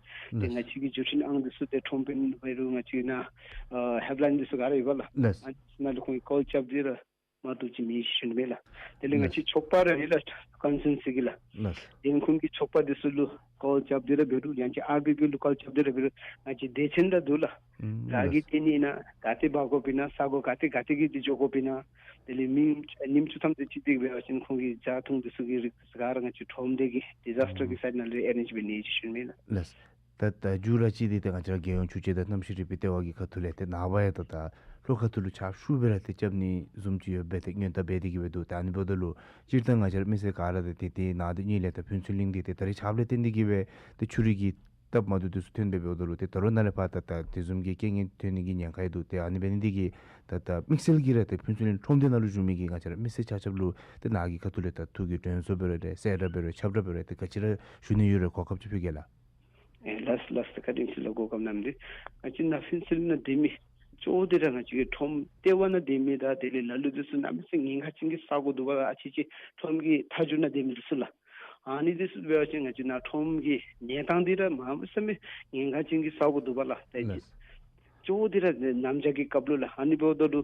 ཏེ་ལགས། ང་བཅས་ཀྱི་བརྒྱུད་འཕྲིན་ཨང་འདི་ཚུ་ཏེ་ཁྲོམ་དཔོན་འབད་རུང་ང་བཅས་ནཱ་ཨ་ཧེལཔ་ལའིན་འདི་ཚུ་ག་ར་ཡོད་པ་ལགས། ལགས། ཨ་ནི་ནང་ལུ་ཁོང་གིས་ཀོལ་རྐྱབ་སྟེ་ར་མ་བཏུབ་ཅིག་མེད་ཅི་ཞུ་ནི་མས་ལགས། དེ་ལས་ང་ལགས། བཅས་ཚོགས་པ་ར་ཡོད་ལགས། ཀོན་སི་ཊི་ཊུ་ཨེན་སི་གི་ལགས། ལགས། དེ་ཁོང་གི་ཚོགས་པ་འདི་ཚུ་ལུ་ཀོལ་རྐྱབ་སྟེ་ར་འབད་རུང་ཡང་ཅིན་ཨར་བི་པི་ལུ་ཀོལ་རྐྱབ་སྟེ་ར་འབད་རུང་ང་བཅས་སྡེ་ཚན་ར་འདུག་ལགས། ཨུམ་ར་གིས་ལགས། བཏོན་ནི་ཨིན་ན་ག་ཏེ་འབག་དགོཔ་ཨིན་ན་ས་གོ་ག་ཏེ་ག་ཏེ་གི་འདི་འགྱོ་དགོཔ་ཨིན་ན། དེ་ལས་མི་ཉིནམ་བཅུ་ཐམ་དེ་ཅིག་འདི་འབད་བ་ཅིན་ཁོང་གི་ཇ་འཐུང་འདི་ཚུ་གི་རིགས་ག་ར་ང་བཅས་ཁྲོམ་སྡེ་གི་ཌི་ཟཱས་ཊར་གི་ཨུམ་སའིཌ་ནང་ལས་ཨེ་རེནཇ་འབད་ནི་ཅིག་ཞུ་ནི་མས་ལགས། ལགས། ད་ད་མཇུག་ར་ཅིག་འདི་ཏེ་ང་བཅས་ར་རྒྱལ་ཡོངས་ཆུ་དཔྱད་དང་གནམ་གཤིས་རིག་པའི་ལྟེ་བ་གི་ཁ་ཐུག་ལས་ཏེ་ནངས་པ་ཡང་ད་ད་ལྷོ་ཁ་ཐུག་ལུ་ཆརཔ་ཤུགས་སྦེ་ར་ཏེ་རྐྱབ་ནི་བཟུམ་ཅིག་ཡོད་པའི་ཏེ་སྔོན་བརྡ་འབད་དེ་གིས་སྦེ་འདུག། ད་ཨ་ནི་འབདཝ་ད་ལུ་སྤྱིར་བཏང་ང་བཅས་ར་མི་སེར་ག་ར་ཏེ་ཏེ་ཏེ་ནཱ་ཏེ་གཉིས་ལས་ད་ཕུན་ཚོགས་གླིང་འདི་ཏེ་ད་རིས་ཆརཔ་ལས་བརྟེན་ཏེ་གིས་སྦེ་ཏེ་ཆུ་རུད་ཀྱི་སྟབས་མ་བདེཝ་འདི་ཚུ་ཐོན་སྦེ་འབདཝ་ད་ལུ་ཏེ་ད་རུང་ནཱ་ལས་ཕར་ད་ད་དེ་བཟུམ་གྱི་རྐྱེན་ངན་ཐོན་ནི་གི་ཉེན་ཁ་ཡང་འདུག། ཏེ་ཨ་ནི་འབད་ནི་འདི་གིས་ད་ད་དམིགས་བསལ་གྱིས་ར་ཏེ་ཕུན་ཚོགས་གླིང་ཁྲོམ་སྡེ་ནང་ལུ་བཞུགས་མི་གི་ང་བཅས་ར་མི་སེར་ཆ་ཁྱབ་ལུ་ཏེ་ནཱ་གི་ཁ་ཐུག་ལས་ད་ཐུགས་ཀྱི་དྲན་གསོ་འབད་རུང་ཏེ་གསལ་བསྒྲགས་འབད་རུང་ཁྱབ་བསྒྲགས་འབད་རུང་ཏེ་ག་ཅི་ར་ཞུ་ནི་ཡོད་རུང་གོ་སྐབས་ཅིག་ཕུལ་གེ་ལགས། ཨེ་ལགས་ལགས། ད་བཀའ་དྲིན་ཆེ་ལགས། གོ་སྐབས་གནང་མི་འདི། ང་བཅས་ནཱ་ཕུན་ཚོགས་གླིང་ནང་སྡོད་མི་ གཙོ་བོ་འདི་ར་ང་བཅས་ཀྱི་ཁྲོམ་ལྟེ་བ་ནང་སྡོད་མི་དང་དེ་ལས་ལ་ལུ་འདི་ཚུ་གནམ་མེད་ས་མེད་ཉེན་ཁ་ཅན་གྱི་ས་གོ་འདུག་པ་ལགས། ཨ་ཙི་ཅིག་ཁྲོམ་གྱི་མཐའ་མཇུག་ནང་སྡོད་མི་འདི་ཚུ་ལགས། ཨ་ནི་འདི་ཚུ་འབད་བ་ཅིན་ང་བཅས་ནཱ་ཁྲོམ་གྱི་གནས་སྟངས་འདི་ར་གནམ་མེད་ས་མེད་ཉེན་ཁ་ཅན་གྱི་ས་གོ་འདུག་པ་ལགས། ཏེ་ལགས། གཙོ་བོ་འདི་ར་གནམ་བྱཱར་གྱི་སྐབས་ལུ་ལགས། ཨ་ནི་འབདཝ་ད་ལུ་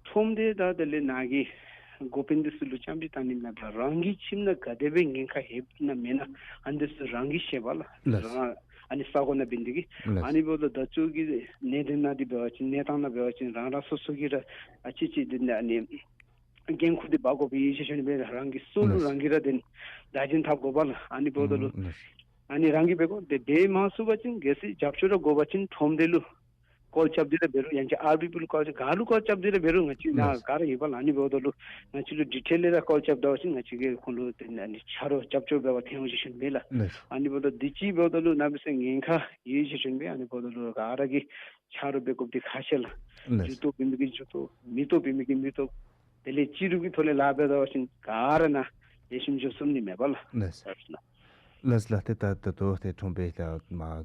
ཁྲོམ་སྡེ་དང་དེ་ལས་ནཱ་གི་འགོ་དཔོན་འདི་ཚུ་ལུ་བཅར་འདྲི་བཏང་ནི་ནང་རང་གི་ཁྱིམ་ནང་ག་དེ་སྦེ་ཉེན་ཁ་ཡོདཔ་ཨིན་ན་མེན་ན་ཨ་ནི་འདི་ཚུ་རང་གིས་ཤེས་པ་ལགས། ལགས། རང་ཨ་ནི་ས་གོ་ནང་འབད་ནི་དེ་གིས། ལགས། ཨ་ནི་འབདཝ་ད་ད་ལྟོ་གི་གནད་དོན་ནང་འདི་འབད་བ་ཅིན་གནས་སྟངས་ནང་འབད་བ་ཅིན་རང་རང་སོ་སོ་གིས་ར་ཨ་ཙི་ཅིག་འདི་ནང་ཨ་ནི་འགན་ཁུར་འདི་འབག་དགོཔ་ཡོད་ཟེར་ཞུ་ནི་སྦེ་རང་གི་སྲོག་ལུ། ལགས། རང་གིས་ར་འདི་བདག་འཛིན་འཐབ་དགོ་པ་ལགས། ཨ་ནི་འབདཝ་ད་ལུ་ཨུམ་ལགས། ཨ་ནི་རང་གིས་འབད་དགོ། དེ་འབད་མ་ཚུགས་པ་ཅིན་གལ་སྲིད་རྒྱབ་སྐྱོར་ར་དགོ་པ་ཅིན་ཁྲོམ་སྡེ་ལུ་ཀོལ་རྐྱབ་སྟེ་ར་འབད་རུང་ཡང་ཅིན་ཨར་བི་པི་ལུ་ཀོལ་རྐྱབ་ག་ལུ་ཀོལ་རྐྱབ་སྟེ་ར་འབད་རུང་ང་བཅས་ནཱ། ལགས། ག་ར་ཡོད་པ་ལགས། ཨ་ནི་འབདཝ་ད་ལུ་ང་བཅས་ལུ་ཌི་ཊེལ་ལས་ར་ཀོལ་རྐྱབ་ད་པ་ཅིན་ང་བཅས་ཀྱིས་ཁོང་ལུ་དེ་ནང་ཨ་ནི་ཆ་རོགས་རྒྱབ་སྐྱོར་འབད་བར་འཐོན་འོང་ཟེར་ཞུ་ནི་མས་ལགས། ལགས། ཨ་ནི་འབདཝ་ད་དུས་ཅི་འབདཝ་ད་ལུ་གནམ་མེད་ས་མེད་ཉེན་ཁ་ཡོད་ཟེར་ཞུ་ནི་མས། ཨ་ནི་འབདཝ་ད་ལུ་ག་ར་གིས་ཆ་རོགས་འབད་དགོཔ་འདི་ཁག་ཆེ་ལགས། ལགས། ཇུས་གཏོགས་འབད་མི་གིས་ཇུས་གཏོགས། མི་སྟོབས་འབད་མི་གིས་མི་སྟོབས། དེ་ལས་སྤྱི་རུབ་ཀྱི་ཐོག་ལས་ལཱ་འབད་ད་པ་ཅིན་ག་ར་ནཱ་ལེགས་ཤོམ་འགྱོ་ཚུགས་ནི་མས་པ་ལགས། ལགས། ལགས་ལགས། ཏེ་ད་ད་ལྟོ་ཏེ་ཁྲོམ་སྡེ་ད་མ་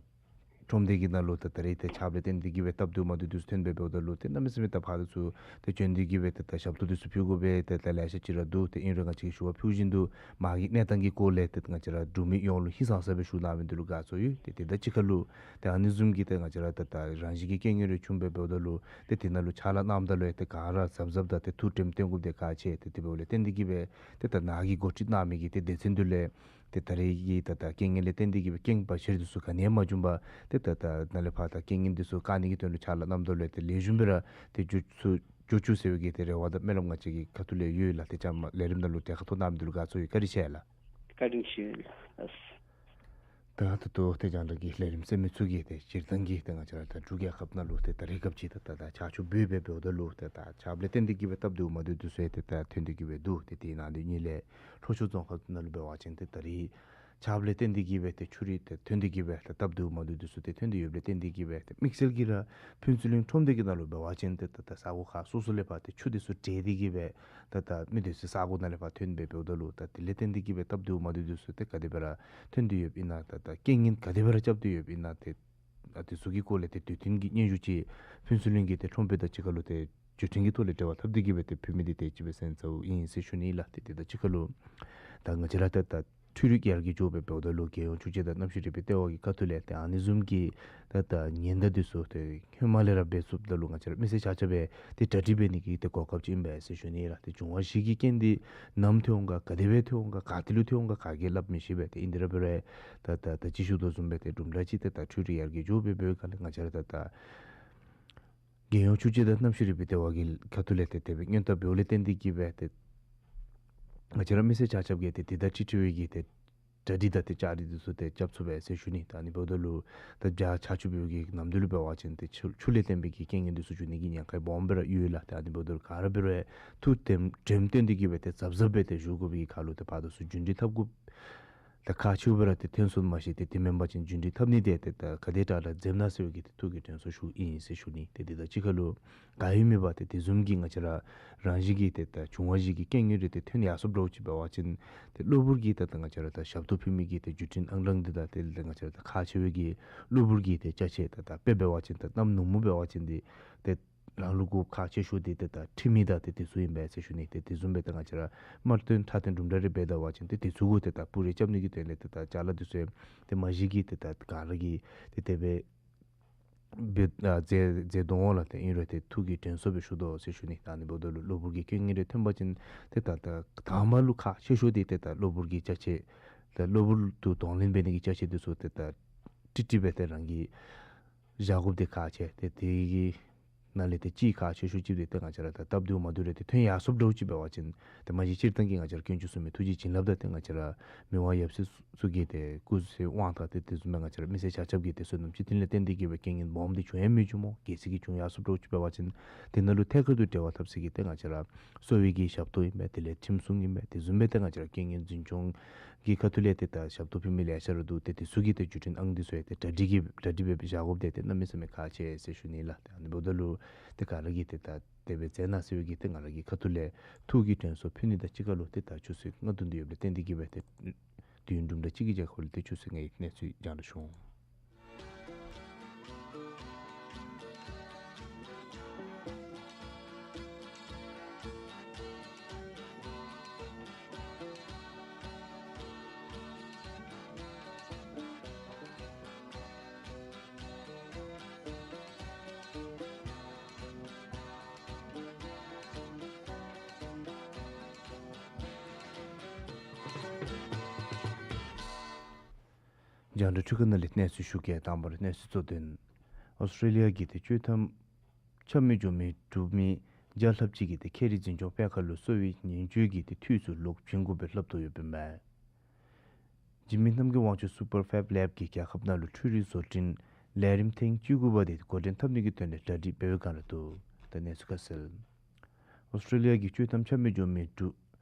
ཁྲོམ་སྡེ་གི་ནང་ལུ་ད་ད་རེས་ཏེ་ཆརཔ་ལས་བརྟེན་ཏེ་གིས་སྦེ་སྟབས་བདེཝ་མ་བདེཝ་འདི་ཚུ་ཐོན་སྦེ་འབདཝ་ད་ལུ་ཏེ་གནམ་མེད་ས་མེད་ད་ཕར་དང་ཚུར་ཏེ་བྱོན་ཏེ་གིས་སྦེ་ཏེ་ད་ཞབས་ཏོག་འདི་ཚུ་ཕུལ་དགོ་པས། ཏེ་ད་ལེ་ཤ་ཅིག་ར་འདུག། ཏེ་ཨིན་རུང་ང་བཅས་ཀྱིས་ཞུ་བ་ཕུལ་བཞིན་དུ་མ་གི་གནས་སྟངས་ཀྱི་སྐོར་ལས་ཏེ་ང་བཅས་ར་འབྲུག་མི་ཡོངས་ལུ་ཧིང་སངས་ས་སྦེ་ཞུ་གནང་མི་འདི་ལུ་དགའ་ཚོར་ཡོད། ཏེ་དེ་དང་གཅིག་ཁར་ལུ་ཏེ་ཨ་ནི་བཟུམ་གྱི་ཏེ་ང་བཅས་ར་ད་ད་རང་བཞིན་གྱི་རྐྱེན་ངན་རེ་བྱུང་སྦེ་འབདཝ་ད་ལུ་ཏེ་དེ་ནང་ལུ་ཕྱག་ལཱ་གནངམ་ད་ལུ་ཡང་ཏེ་ག་ར་གཟབ་གཟབ་དང་ཏེ་ཐུགས་དྲནམ་བཏོན་དགོཔ་འདི་ཁག་ཆེ། ཏེ་དེ་འབདཝ་ལས་བརྟེན་ཏེ་གིས་སྦེ་ཏེ་ད་ནཱ་གིས་འགོ་ཁྲིད་གནང་མི་གི་ཏེ་སྡེ་ཚན་འདི་ལས་ཏེ་ད་རེས་ཀྱི་ད་ད་རྐྱེན་ངན་ལས་བརྟེན་ཏེ་གིས་སྦེ་རྐྱེན་བར་ཆད་འདི་ཚུ་ག་ནི་ཡང་མ་བྱུང་པར་ཏེ་ད་ད་ནཱ་ལས་ཕར་ད་རྐྱེན་ངན་འདི་ཚུ་བཀག་ནི་གི་དོན་ལུ་ཕྱག་ལཱ་གནངམ་ད་ལུ་ཡང་ཏེ་ལེགས་ཤོམ་སྦེ་ར་ཏེ་འགྱོ་ཚུགས་འགྱོ་བཅུག་ཟེར་བའི་གི་ཏེ་རེ་བ་དང་སྨོན་ལམ་ང་བཅས་ཀྱི་ཁ་ཐུག་ལས་ཡོད་ལགས། ཏེ་བཅའ་མར་ལས་རིམ་ནང་ལུ་གྲལ་ཁར་ཐོན་གནང་མི་འདི་ལུ་དགའ་ཚོར་ཡོད། བཀའ་དྲིན་ཆེ་ལགས། བཀའ་དྲིན་ཆེ་ལགས། ད་ད་ལྟོ་ཏེ་རྒྱང་བསྒྲགས་ཀྱི་ལས་རིམ་གསན་མི་ཚུ་གིས་ཏེ་སྤྱིར་བཏང་གི་ཏེ་ང་བཅས་ར་ད་འབྲུག་རྒྱལ་ཁབ་ནང་ལུ་ཏེ་ད་རེས་སྐབས་ཅིག་ད་ད་ད་ཆར་ཆུ་འབུ་སྦེ་འབདཝ་ད་ལུ་ཏེ་ད་ཆརཔ་ལས་བརྟེན་ཏེ་གིས་སྦེ་སྟབས་བདེཝ་མ་བདེཝ་འདི་ཚུ་ཡང་ཏེ་ད་ཐོན་ཏེ་གིས་སྦེ་འདུག། ཏེ་དེ་ནང་དོན་ཉིད་ལས་ལྷོ་ཕྱོགས་རྫོང་ཁག་ནང་ལུ་འབད་བ་ཅིན་ཏེ་ད་རེས་ཆརཔ་ལས་བརྟེན་ཏེ་གིས་སྦེ་ཏེ་ཆུ་རུད་ཏེ་ཐོན་ཏེ་གིས་སྦེ་ཏེ་སྟབས་བདེཝ་མ་བདེཝ་འདི་ཚུ་ཏེ་ཐོན་ཏེ་ཡོདཔ་ལས་བརྟེན་ཏེ་གིས་སྦེ་ཏེ་དམིགས་བསལ་གྱིས་ར་ཕུན་ཚོགས་གླིང་ཁྲོམ་སྡེ་གི་ནང་ལུ་འབད་བ་ཅིན་ཏེ་ད་ད་ས་གོ་ཁག་སོ་སོ་ལས་ཕར་ཏེ་ཆུ་འདི་ཚུ་འདྲེས་ཏེ་གིས་སྦེ་ད་ད་མི་སྡོད་སའི་ས་གོ་ནང་ལས་ཕར་ཐོན་སྦེ་འབདཝ་ད་ལུ་ད་དེ་ལས་བརྟེན་ཏེ་གིས་སྦེ་སྟབས་བདེཝ་མ་བདེཝ་འདི་ཚུ་ཏེ་ག་དེ་སྦེ་ར་ཐོན་ཏེ་ཡོདཔ་ཨིན་ན། ད་ད་རྐྱེན་ངན་ག་དེ་སྦེ་ར་རྐྱབ་སྟེ་ཡོདཔ་ཨིན་ན། ཏེ་ཨ་དེ་ཚུ་གི་སྐོར་ལས་ཏེ་དུས་མཐུན་གྱི་སྙན་ཞུ་ཅིག་ཕུན་ཚོགས་གླིང་གི་ཏེ་ཁྲོམ་དཔོན་དང་གཅིག་ཁར་ལུ་ཏེ་བརྒྱུད་འཕྲིན་གྱི་ཐོག་ལས་འབྲེལ་བ་འཐབ་སྟེ་གིས་སྦེ་ཏེ་ཕུལ་མི་འདི་དེ་ཅིག་སྦེ་གསན་ཚརཝ་ཨིན་ཟེར་ཞུ་ནི་ལགས། ཏེ་དེ་དང་གཅིག་ཁར་ལུ་ད་ང་བཅས་ར་ད་ད་འཕྲུལ་རིག་ཡར་རྒྱས་འགྱོ་སྦེ་འབདཝ་ད་ལུ་རྒྱལ་ཡོངས་ཆུ་སྤྱོད་དང་གནམ་གཤིས་རིག་པའི་ལྟེ་བ་གི་ཁ་ཐུག་ལས་ཏེ་ཨ་ནི་བཟུམ་གྱི་ད་ད་ཉེན་བརྡ་འདི་ཚུ་ཏེ་ཧེ་མ་ལས་ར་འབད་ཚུགསཔ་ད་ལུ་ང་བཅས་ར་མི་སེར་ཆ་ཁྱབ་སྦེ་ཏེ་གྲ་སྒྲིག་འབད་ནི་གི་ཏེ་གོ་སྐབས་ཅིག་ཨིན་པས་ཟེར་ཞུ་ནི་ལགས། ཏེ་འབྱུང་བ་བཞི་གི་རྐྱེན་འདི་ནམ་ཐོན་འོང་ག་ག་དེ་སྦེ་ཐོན་འོང་ག་ག་ཏེ་ལུ་ཐོན་འོང་ག་ག་གིས་སླབ་མི་ཤེས་པས། ཏེ་ཨིན་དེ་ར་འབད་རུང་ད་ད་ད་ཅི་ཞུ་དོ་བཟུམ་སྦེ་ཏེ་དུམ་གྲ་ཅིག་ཏེ་ད་འཕྲུལ་རིག་ཡར་རྒྱས་འགྱོ་སྦེ་འབདཝ་ཁར་ལས་ང་བཅས་ར་ད་ད་རྒྱལ་ཡོངས་ཆུ་སྤྱོད་དང་གནམ་གཤིས་རིག་པའི་ལྟེ་བ་གི་ཁ་ཐུག་ལས་ཏེ་དེ་སྦེ་སྔོན་བརྡ་འབདཝ་ལས་བརྟེན་ཏེ་གིས་སྦེ་ཏེ་ང་བཅས་ར་མི་སེར་ཆ་ཁྱབ་ཀྱིས་ཏེ་དེ་དང་འཁྲིལ་འཁྲིལ་བའི་གི་ཏེ་གྲ་སྒྲིག་དང་ཏེ་བཅའ་སྒྲིག་འདི་ཚུ་ཏེ་རྐྱབ་ཚུགས་པས་ཟེར་ཞུ་ནི། ད་ཨ་ནི་འབདཝ་ད་ལུ་ད་བྱཱར་ཆར་ཆུ་འབུ་གི་ནམ་དུས་ལུ་འབད་བ་ཅིན་ཏེ་ཆུ་ཆུ་ལས་བརྟེན་པའི་གི་རྐྱེན་ངན་འདི་ཚུ་འབྱུང་ནི་གི་ཉེན་ཁ་སྦོམ་སྦེ་ར་ཡོད་ལགས། ཏེ་ཨ་ནི་འབདཝ་ད་ལུ་ག་ར་འབད་རུང་ཐུགས་དྲནམ་དྲནམ་བཏོན་ཏེ་གིས་སྦེ་ཏེ་གཟབ་གཟབ་སྦེ་ཏེ་བཞུགས་དགོ་པའི་གི་ཁར་ལུ་ཏེ་ཕར་དང་ཚུར་རྒྱུན་འགྲུལ་འཐབ་དགོཔ་ད་ཁག་ཆེཝ་སྦེ་ར་ཏེ་ཐོན་སོང་མ་གཞི་ཏེ་དེ་མེན་པ་ཅིན་རྒྱུན་འགྲུལ་འཐབ་ནི་འདི་ཏེ་ད་ག་དེ་དྲག་ར་འཛེམ་གནང་ཟེར་བའི་གི་ཏེ་ཐུགས་ཀྱི་དྲན་གསོ་ཞུཝ་ཨིན་ཟེར་ཞུ་ནི། ཏེ་དེ་དང་གཅིག་ཁར་ལུ་ག་ཡོད་མེད་པར་ཏེ་དེ་བཟུམ་གྱི་ང་བཅས་ར་རང་བཞིན་གྱི་ཏེ་ད་འབྱུང་བ་བཞི་གི་རྐྱེན་ངན་རེ་ཏེ་ཐོན་ཡར་སོངམ་འདྲཝ་ཅིག་འབད་བ་ཅིན་ཏེ་གློ་བུར་གྱི་ཏེ་ད་ང་བཅས་ར་ད་ཞབས་ཏོག་ཕུལ་མི་གི་ཏེ་བརྒྱུད་འཕྲིན་ཨང་གྲངས་འདི་དང་དེ་ལས་ང་བཅས་ར་ད་ཁག་ཆེ་བའི་གི་གློ་བུར་གྱི་ཏེ་ཅ་ཆས་ད་ད་དཔེ་འབད་བ་ཅིན་ད་གནམ་ནུབ་མོ་འབད་བ་ཅིན་འདི་ཏེ་རང་ལུ་དགོཔ་ཁག་ཆེ་ཤོས་འདི་ཏེ་ད་འཕྲུལ་མི་དང་ཏེ་དེ་ཚུ་ཨིན་པས་ཟེར་ཞུ་ནི། ཏེ་དེ་བཟུམ་སྦེ་ད་ང་བཅས་ར་དམར་ཐོན་ཁྲ་ཐོན་དུམ་གྲ་རེ་འབད་ད་པ་ཅིན་ཏེ་དེ་ཚུ་གུ་ཏེ་ད་སྤུ་རེ་རྐྱབ་ནི་གི་དོན་ལས་ཏེ་ད་ཅ་ལ་འདི་ཚུ་ཡང་ཏེ་མ་གཞི་གིས་ཏེ་ད་ག་ར་གིས་ཏེ་དེ་སྦེ་འབད་ཨ་མཛད་མཛད་དོ་འོང་ལགས། ཏེ་ཨིན་རུང་ཏེ་ཐུགས་ཀྱི་དྲན་གསོ་སྦེ་ཞུ་དོ་ཟེར་ཞུ་ནི། ད་ཨ་ནི་འབདཝ་ད་ལུ་གློ་བུར་གྱི་རྐྱེན་ངན་རེ་ཐོན་པ་ཅིན་ཏེ་ད་ད་དང་པ་ལུ་ཁག་ཆེ་ཤོས་འདི་ཏེ་ད་གློ་བུར་གྱི་ཅ་ཆས་ད་གློ་བུར་དུ་གདོང་ལེན་འབད་ནི་གི་ཅ་ཆས་འདི་ཚུ་ཏེ་ད་ཀྲིག་ཀྲི་སྦེ་ཏེ་རང་གིས་བཞག་དགོཔ་འདི་ཁག་ཆེ། ཏེ་དེ་གི་ནང་ལས་ཏེ་གཅིག་ཁག་ཆེ་ཤོས་ཅིག་འདི་ཏེ་ང་བཅས་ར་ད་སྟབས་བདེཝ་མ་བདེཝ་རེ་ཏེ་ཐོན་ཡར་སོངམ་འདྲཝ་ཅིག་འབད་བ་ཅིན་ཏེ་མ་གཞི་སྤྱིར་བཏང་གི་ང་བཅས་ར་དཀོན་མཆོག་གསུམ་མའི་ཐུགས་རྗེ་བྱིན་རླབས་དང་ཏེ་ང་བཅས་ར་མི་དབང་ཡབ་སྲས་ཚུ་གི་ཏེ་སྐུ་ཚེ་དབང་དང་ཏེ་དེ་བཟུམ་སྦེ་ང་བཅས་ར་མི་སེར་ཆ་ཁྱབ་ཀྱི་ཏེ་བསོད་ནམས་བསྐྱེད་རྟེན་ལས་བརྟེན་ཏེ་གིས་སྦེ་རྐྱེན་ངན་སྦོམ་འདི་བྱུང་ཡང་མི་བྱུང་སྨོ། གལ་སྲིད་ཀྱི་བྱུང་ཡར་སོངམ་འདྲཝ་ཅིག་འབད་བ་ཅིན་ཏེ་ནཱ་ལུ་ཐད་ཀར་དུ་འབྲེལ་བ་འཐབ་ས་གི་ཏེ་ང་བཅས་ར་གསོ་བའི་གི་ཞབས་ཏོག་ཨིན་པས། དེ་ལས་ཁྲིམས་སྲུང་ཨིན་པས། དེ་བཟུམ་སྦེ་ཏེ་ང་བཅས་ར་རྐྱེན་ངན་འཛིན་སྐྱོང་གི་ཁ་ཐུག་ལས་ཏེ་ད་ཞབས་ཏོག་ཕུལ་མི་ལེ་ཤ་ར་འདུག། ཏེ་དེ་ཚུ་གི་ཏེ་བརྒྱུད་འཕྲིན་ཨང་འདི་ཚུ་ཡང་ཏེ་གྲ་སྒྲིག་གི་གྲ་སྒྲིག་འབད་བཞག་དགོཔ་འདི་ཏེ་གནམ་མེད་ས་མེད་ཁག་ཆེ་ཟེར་ཞུ་ནི་ལགས། ཏེ་ཨ་ནི་འབདཝ་ད་ལུ་ཏེ་ག་ར་གིས་ཏེ་ད་དེ་སྦེ་མཛད་གནང་ཟེར་བའི་གི་ཏེ་ང་ར་གི་ཁ་ཐུག་ལས་ཐུགས་ཀྱི་དྲན་གསོ་ཕུལ་ནི་དང་གཅིག་ཁར་ལུ་ཏེ་ད་ཆུ་ཚོད་ལྔ་བདུན་འདི་ཡོདཔ་ལས་བརྟེན་ཏེ་གིས་སྦེ་ཏེ་དུས་ཡུན་དུམ་གྲ་ཅིག་གི་རྒྱབ་ཁར་ལུ་ཏེ་ཆུ་ཚོད་ལྔའི་གནས་ཚུལ་རྒྱང་བསྒྲགས་ཞུ་འོང་། རྒྱང་བསྒྲགས་འཕྲུལ་ཁང་ནང་ལས་གནས་ཚུལ་ཞུ་གེ། དང་པ་ར་གནས་ཚུལ་གཙོ་དོན། ཨོསི་ཊེ་ལི་ཡ་གི་ཏེ་སྤྱོད་ཐམ་ཆ་མེད་འགྱོ་མི་འབྲུག་མི་བརྒྱ་ལྷགཔ་ཅིག་གིས་ཏེ་ཁྱད་རིག་འཛིན་སྐྱོང་སྤེལ་ཁང་ལུ་གསོ་བའི་ཉེན་བཅོལ་གྱི་ཏེ་འཐུས་ཚུ་ལོག་བྱིན་དགོ་པའི་སླབ་སྟེ་ཡོདཔ་ཨིན་མས། འཇིགས་མེད་རྣམ་རྒྱལ་དབང་ཕྱུག་སུ་པར་ཕེབ་ལེབ་ཀྱིས་རྒྱལ་ཁབ་ནང་ལུ་འཕྲུལ་རིག་བཟོ་སྐྲུན་ལས་རིམ་ཐེངས་བཅུ་དགུ་པ་དེ་འགོ་འདྲེན་འཐབ་ནི་གི་དོན་ལས་གྲ་སྒྲིག་འབད་བའི་བསྒང་ལུ་འདུག། ཏེ་གནས་ཚུལ་ཁ་གསལ། ཨོསི་ཊེ་ལི་ཡ་གི་སྤྱོད་ཐམ་ཆ་མེད་འགྱོ་མི་འབྲུག་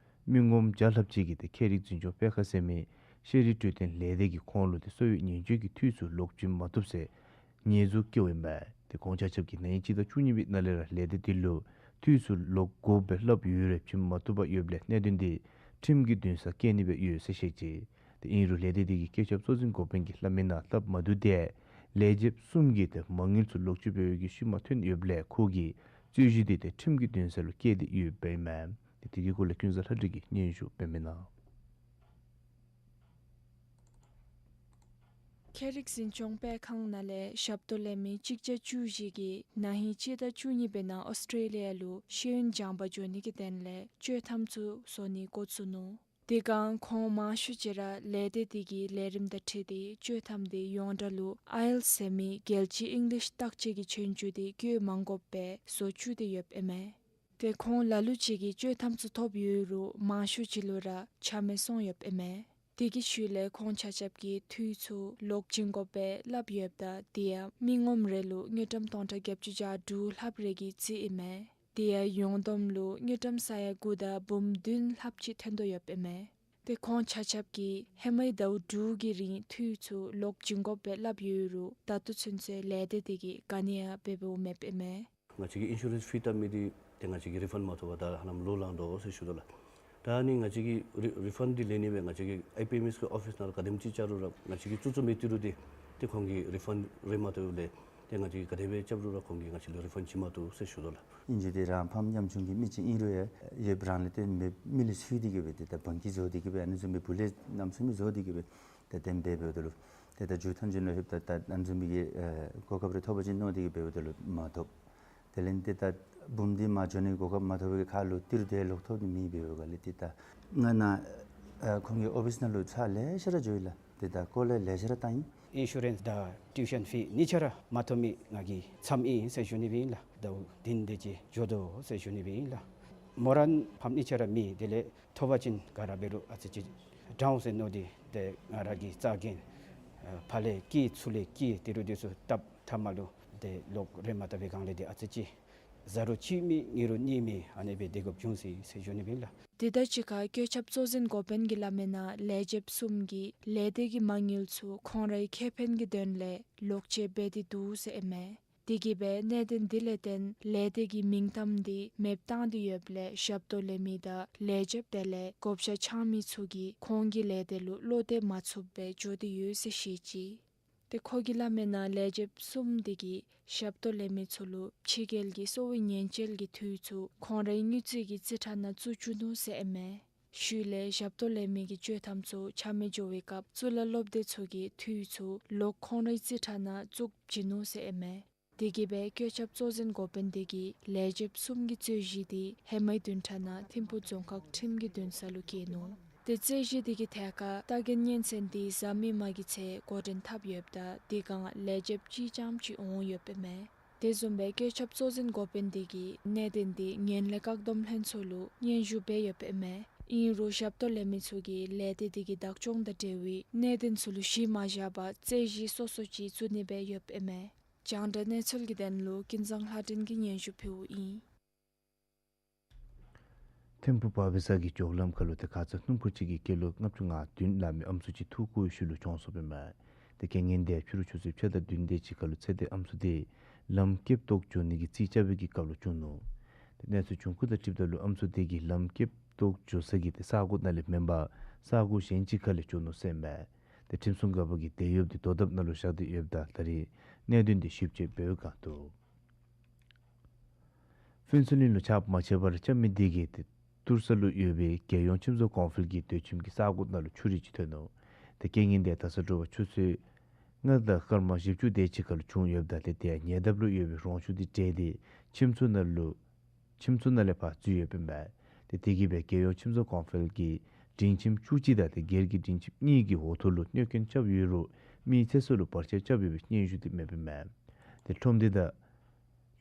མི་ངོམ་བརྒྱ་ལྷགཔ་ཅིག་གིས་ཏེ་ཁྱད་རིག་འཛིན་སྐྱོང་སྤེལ་ཁང་ཟེར་མི་ཤེས་རིག་འཕྲོད་བསྟེན་ལས་སྡེ་གིས་ཁོང་ལུ་ཏེ་གསོ་བའི་ཉེན་བཅོལ་གྱི་འཐུས་ཚུ་ལོག་བྱིན་མ་བཏུབ་ཟེར་ཉེས་འཛུགས་བཀལཝ་ཨིན་མས། ཏེ་ཁོང་ཆ་ཁྱབ་ཀྱིས་ན་ཧིང་སྤྱི་ཟླ་བཅུ་གཉིས་པའི་ནང་ལས་ར་ལས་སྡེ་དེ་ལུ་འཐུས་ཚུ་ལོག་དགོ་པའི་སླབ་ཡོད་རུང་བྱིན་མ་བཏུབ་པར་ཡོདཔ་ལས་གནད་དོན་དེ་ཁྲིམས་ཀྱི་འདུན་སར་བསྐྱལ་ནི་སྦེ་ཡོད་ཟེར་བཤད་ཅི། ཏེ་ཨིན་རུང་ལས་སྡེ་དེ་གི་བཀོད་ཁྱབ་གཙོ་འཛིན་འགོ་དཔོན་གྱིས་སླབ་མི་ནང་སླབ་མ་བཏུབ་དེ་ལས་བྱེདཔ་གསུམ་གྱིས་ཏེ་མ་དངུལ་ཚུ་ལོག་སྤྱོད་འབད་བའི་གི་ཤུལ་མ་ཐོན་ཡོདཔ་ལས་ཁོ་གིས་རྩོད་གཞི་དེ་ཏེ་ཁྲིམས་ཀྱི་འདུན་ས་ལུ་བསྐྱལ་ཏེ་ཡོདཔ་ཨིན་མས། ཏེ་དེ་གི་སྐོར་ལས་ཀུན་བཟང་ལྷ་སྒྲོན་གྱིས་སྙན་ཞུ་འབད་མི་ནང་ཁྱད་རིག་འཛིན་སྐྱོང་སྤེལ་ཁང་ནང་ལས་ཞབས་ཏོག་ལེན་མི་གཅིག་བརྒྱ་བཅུ་བཞི་གིས་ན་ཧིང་སྤྱི་ཟླ་བཅུ་གཉིས་པའི་ནང་ཨོསི་ཊེ་ལི་ཡ་ལུ་ཤེས་ཡོན་སྦྱང་པར་འགྱོ་ནི་གི་དོན་ལས་སྤྱོད་ཐམ་ཚུ་བཟོ་ནི་འགོ་བཙུགས་ནུག། དེ་སྒང་ཁོང་མང་ཤོས་ཅིག་ར་ལས་སྡེ་དེ་གི་ལས་རིམ་དང་འཁྲིལ་ཏེ་སྤྱོད་ཐམ་དེ་ཡོངས་གྲགས་ལུ་ཨའི་ཨེལ་ཟེར་མི་རྒྱལ་སྤྱིའི་ཨིང་ལིཤ་བརྟག་དཔྱད་ཀྱི་ཆོས་རྒྱུགས་དེ་བཀོལ་མ་དགོཔ་སྦེ་བཟོ་བཅུག་སྟེ་ཡོདཔ་ཨིན་མས། ཏེ་ཁོང་ལ་ལུ་ཅིག་གིས་སྤྱོད་ཐམ་ཚུ་ཐོབ་ཡོད་རུང་མང་ཤོས་ཅིག་ལུ་ར་ཆ་མེད་སོང་ཡོདཔ་ཨིན་མས། དེ་གི་ཤུལ་ལས་ཁོང་ཆ་ཁྱབ་ཀྱིས་འཐུས་ཚུ་ལོག་བྱིན་དགོ་པའི་སླབ་ཡོདཔ་ད་དེ་ཡང་མི་ངོམ་རེ་ལུ་དངུལ་ཀྲམ་སྟོང་ཕྲག་བརྒྱད་ཅུ་གྱ་དྲུག་ལྷགཔ་རེ་གི་རྩིས་ཨིན་མས། དེ་ཡང་ཡོངས་བསྡོམས་ལུ་དངུལ་ཀྲམ་ས་ཡ་དགུ་དང་འབུམ་བདུན་ལྷགཔ་ཅིག་ཐོན་དོ་ཡོདཔ་ཨིན་མས། ཏེ་ཁོང་ཆ་ཁྱབ་ཀྱིས་ཧེ་མའི་ཟླཝ་དྲུག་གི་རིང་འཐུས་ཚུ་ལོག་བྱིན་དགོ་པའི་སླབ་ཡོད་རུང་ད་ལྟོ་ཚུན་ཚོད་ལས་སྡེ་དེ་གིས་ག་ནི་ཡང་འབད་འབདཝ་མེདཔ་ཨིན་མས། ང་བཅས་ཀྱིས་ཨིན་ཤུ་རེནསི་ཕི་བཏབ་མི་འདི་ཏེ་ང་བཅས་ཀྱིས་རི་ཕཱནཌ་མ་ཐོབ་པར་ད་ཧ་ལམ་ལོ་ལང་དོ་ཟེར་ཞུ་དོ་ལགས། ད་ཨ་ནི་ང་བཅས་ཀྱིས་རི་རི་ཕཱནཌ་འདི་ལེན་ནི་སྦེ་ང་བཅས་ཀྱིས་ཨའི་པི་ཨེམ་ཨེསི་གི་ཨོ་ཕིསི་ནང་ལུ་ག་དེམ་ཅིག་བཅར་རུང་ར་ང་བཅས་ཀྱིས་བཙུགས་བཙུགས་མི་ཏི་རུ་འདི་ཏེ་ཁོང་གིས་རི་ཕཱནཌ་རེ་མ་བཏུབ་ལས་ཏེ་ང་བཅས་ཀྱིས་ག་དེ་སྦེ་རྐྱབ་རུང་ར་ཁོང་གིས་ང་བཅས་ལུ་རི་ཕཱནཌ་བྱིན་མ་བཏུབ་ཟེར་ཞུ་དོ་ལགས། ཨིན་ཅི་ཏེ་རང་ཕམ་ཉམ་ཆུང་གི་མི་ཅིག་ཨིན་རུང་ཡང་ཡོདཔ་རང་ལས་བརྟེན་མི་མི་ལུ་ཚུད་དེ་གིས་སྦེ་ཏེ་ད་བང་གི་བཟོ་སྟེ་གིས་སྦེ་ཨ་ནི་བཟུམ་མའི་བུ་ལས་རྣམ་གསུམ་མའི་བཟོ་སྟེ་གིས་སྦེ་ཏེ་དེ་སྦེ་འབདཝ་ད་ལུ་ཏེ་ད་མཇུག་མཐའ་མཇུག་ནང་ལྷོདཔ་ད་ད་ཨ་ནི་བཟུམ་མའི་གི་ཨེ་གོ་སྐབས་རེ་ཐོབ་པ་ཅིན་མནོ་སྟེ་གིས་འབདཝ་ད་ལུ་མ་ཐོབ། དེ་ལས་ཏེ་ད་འབུམ་འདི་མར་འགྱོ་ནི་གོ་སྐབས་མ་ཐོབ་པའི་ཁར་ལུ་ཏི་རུ་དེ་ལོག་ཐོབ་ནི་མེད་པའི་འོག་ལས་ཏེ་ད་ང་ནཱ་ཨེ་ཁོང་གི་ཨོ་ཕིསི་ནང་ལུ་ཚར་ལེ་ཤ་ར་འགྱོ་ཡི་ལགས། ཏེ་ད་སྐོར་ལས་ལེ་ཤ་ར་བཏང་ཡི། ཨིན་ཤུ་རེནསི་དང་ཊིའུ་ཤཱན་ཕི་གཉིས་ཆ་ར་མ་ཐོབ་མི་ང་གིས་མཚམས་ཨིན་ཟེར་ཞུ་ནི་སྦེ་ཨིན་ལགས། ཟླཝ་བདུན་དེ་ཅིག་འགྱོ་དོ་ཟེར་ཞུ་ནི་སྦེ་ཨིན་ལགས། མོ་ར་ཕམ་གཉིས་ཆ་ར་མེད། དེ་ལས་ཐོབ་པ་ཅིན་ག་ར་འབད་རུང་ཨ་ཙི་ཅིག་དྲག་འོང་ཟེར་མནོ་སྟེ་ཏེ་ང་ར་གིས་རྩ་འགེངས་ཨ་ཕར་ལས་བསྐྱི་ཚུར་ལས་བསྐྱི་ཏི་རུ་དེ་ཚུ་བཏབ་མཐའ་མ་ལུ་ཏེ་ལོག་རེ་མ་བཏབ་པའི་སྒང་ལས་ཏེ་ཨ་ཙི་ཅིག་གཟའ་རུ་གཅིག་མེད་ཉིན་རུ་གཉིས་མེད་ཨ་ནི་སྦེ་སྡོད་དགོཔ་བྱུང་ཡི་ཟེར་ཞུ་ནི་སྦེ་ཨིན་ལགས། དེ་དང་གཅིག་ཁར་བཀོད་ཁྱབ་གཙོ་འཛིན་འགོ་དཔོན་གྱིས་སླབ་མི་ནང་ལས་བྱེདཔ་གསུམ་གྱིས་ལས་སྡེ་གི་མ་དངུལ་ཚུ་ཁོང་རའི་ཁེ་ཕན་གྱི་དོན་ལས་ལོག་སྤྱོད་འབད་དེ་འདུག་ཟེར་ཨིན་མས། དེ་གིས་སྦེ་གནད་དོན་འདི་ལས་བརྟེན་ལས་སྡེ་གི་མིང་གཏམ་འདི་མེདཔ་བཏང་སྟེ་ཡོདཔ་ལས་ཞབས་ཏོག་ལེན་མི་དང་ལས་བྱེདཔ་དེ་ལས་བགོ་བཤའ་འཆང་མི་ཚུ་གིས་ཁོང་གི་ལས་སྡེ་ལུ་བློ་གཏད་མ་ཚུགསཔ་སྦེ་འགྱོ་སྟེ་ཡོད་ཟེར་བཤད་ཅི། ཏེ་ཁོ་གིས་སླབ་མི་ནང་ལས་བྱེདཔ་གསུམ་དེ་གིས་ཞབས་ཏོག་ལེན་མི་ཚུ་ལུ་ཕྱི་རྒྱལ་གྱི་གསོ་བའི་ཉེན་བཅོལ་གྱི་འཐུས་ཚུ་ཁོང་རའི་དངུལ་རྩིས་ཀྱི་རྩིས་ཁྲ་ནང་བཙུགས་བཅུག་ནུག་ཟེར་ཨིན་མས། ཤུལ་ལས་ཞབས་ཏོག་ལེན་མི་གི་སྤྱོད་ཐམ་ཚུ་ཆ་མེད་འགྱོ་བའི་སྐབས་གཙུག་ལག་སློབ་སྡེ་ཚུ་གིས་འཐུས་ཚུ་ལོག་ཁོང་རའི་རྩིས་ཁྲ་ནང་བཙུགས་བྱིན་ནུག་ཟེར་ཨིན་མས། དེ་གིས་སྦེ་བཀོད་ཁྱབ་གཙོ་འཛིན་འགོ་དཔོན་དེ་གིས་ལས་བྱེདཔ་གསུམ་གྱི་རྩོད་གཞི་དེ་ཧེ་མའི་བདུན་ཕྲག་ནང་ཐིམ་ཕུག་རྫོང་ཁག་ཁྲིམས་ཀྱི་འདུན་ས་ལུ་བསྐྱལ་ནུག། ཏེ་རྩོད་གཞི་དེ་གི་ཐད་ཁར་ལྟ་མཁན་སྙན་གསན་དེ་གཟའ་མིག་དམར་གྱི་ཚེ་འགོ་འདྲེན་འཐབ་ཡོདཔ་ད་དེ་སྒང་ལས་བྱེདཔ་གཅིག་རྐྱངམ་ཅིག་འོང་ཡོདཔ་ཨིན་མས། དེ་བཟུམ་སྦེ་བཀོད་ཁྱབ་གཙོ་འཛིན་འགོ་དཔོན་དེ་གིས་གནད་དོན་དེ་ངན་ལྷད་བཀག་སྡོམ་ལྷན་ཚོགས་ལུ་སྙན་ཞུ་འབད་ཡོདཔ་ཨིན་མས། ཨིན་རུང་ཞབས་ཏོག་ལེན་མི་ཚུ་གིས་ལས་སྡེ་དེ་གི་བདག་སྐྱོང་དང་འབྲེལ་བའི་གནད་དོན་ཚུ་ལུ་གཞི་མ་བཞག་པར་རྩོད་གཞི་སོ་སོ་ཅིག་བཙུགས་ནི་སྦེ་ཡོདཔ་ཨིན་མས། རྒྱང་བསྒྲགས་གནས་ཚུལ་གྱི་དོན་ལུ་ཀུན་བཟང་ལྷ་སྒྲོན་གྱིས་སྙན་ཞུ་ཕུལཝ་ཨིན། ཐིམ་ཕུག་བར་བི་ས་གི་མགྱོགས་ལམ་ཁ་ལུ་ཏེ་ཁ་ཙ་སྣུམ་འཁོར་ཅིག་གིས་ཀི་ལོ་ལྔ་བཅུ་ང་བདུན་ལང་མི་ཨམ་སྲུ་ཅིག་འཐུ་བཀོ་བའི་ཤུལ་ལུ་གྱོངས་སོཔ་ཨིན་མས། ཏེ་རྐྱེན་ངན་དེ་ཕྱི་རུ་ཆུ་ཚོད་ཕྱེད་དང་བདུན་དེ་ཅིག་ཁར་ལུ་ཚེ་འདས་ཨམ་སྲུ་དེ་ལམ་ཀེབ་བཏོག་འགྱོ་ནི་གི་རྩིས་རྐྱབ་པའི་གི་སྐབས་ལུ་བྱུང་ནུག། ཏེ་གནས་ཚུལ་བྱུང་ཁུངས་དང་འཁྲིལཝ་ད་ལུ་ཨམ་སྲུ་དེ་གིས་ལམ་ཀེབ་བཏོག་འགྱོ་ས་གི་ཏེ་ས་གོ་ནང་ལས་མེན་པར་ས་གོ་གཞན་ཅིག་ཁ་ལས་འགྱོ་ནུག་ཟེར་ཨིན་མས། ཏེ་ཁྲིམས་སྲུང་འགག་པ་གིས་དེད་གཡོགཔ་དེ་དོ་དམ་ནང་ལུ་བཞག་སྟེ་ཡོདཔ་ད་ད་རེས་གནད་དོན་དེ་ཞིབ་དཔྱད་འབད་བའི་བསྒང་འདུག། ཕུན་ཚོགས་གླིང་ལུ་ཆརཔ་མ་ཆད་པར་ལྕམ་མི་དེ་གིས་ཏེ་ཏུར་ས་ལུ་ཡོད་པའི་རྒྱལ་ཡོངས་ཁྱིམ་བཟོ་ཀོང་ཕིལ་གྱི་སྡོད་ཁྱིམ་གྱི་ས་གོ་ནང་ལུ་ཆུ་རིལ་ཅིག་ཐོན་ནུག། ཏེ་རྐྱེན་ངན་དེ་ད་ས་དྲོ་པ་ཆུ་ཚོད་ལྔ་དང་སྐར་མ་བཞི་བཅུ་དེ་ཅིག་ཁར་ལུ་བྱུང་ཡོདཔ་ད་ཏེ་དེ་ཡང་ཉེ་འདབས་ལུ་ཡོད་པའི་རོང་ཆུ་དེ་བྲལ་ཏེ་ཁྱིམ་ཚུ་ནང་ལུ་ཁྱིམ་ཚུ་ནང་ལས་ཕར་འཛུལ་ཡོདཔ་ཨིན་མས། ཏེ་དེ་གིས་སྦེ་རྒྱལ་ཡོངས་ཁྱིམ་བཟོ་ཀོང་ཕིལ་གྱི་སྒྲིང་ཁྱིམ་བཅུ་གཅིག་དང་ཏེ་སྒེར་གྱི་སྒྲིང་ཁྱིམ་གཉིས་ཀྱི་འོག་ཐོག་ལུ་གནོད་སྐྱོན་རྐྱབ་ཡོད་རུང་ མིའི་ཚེ་སྲོག་ལུ་བར་ཆད་རྐྱབ་ཡོད་པའི་སྙན་ཞུ་འདི་མེདཔ་ཨིན་མས། ཏེ་ཁྲོམ་སྡེ་དང་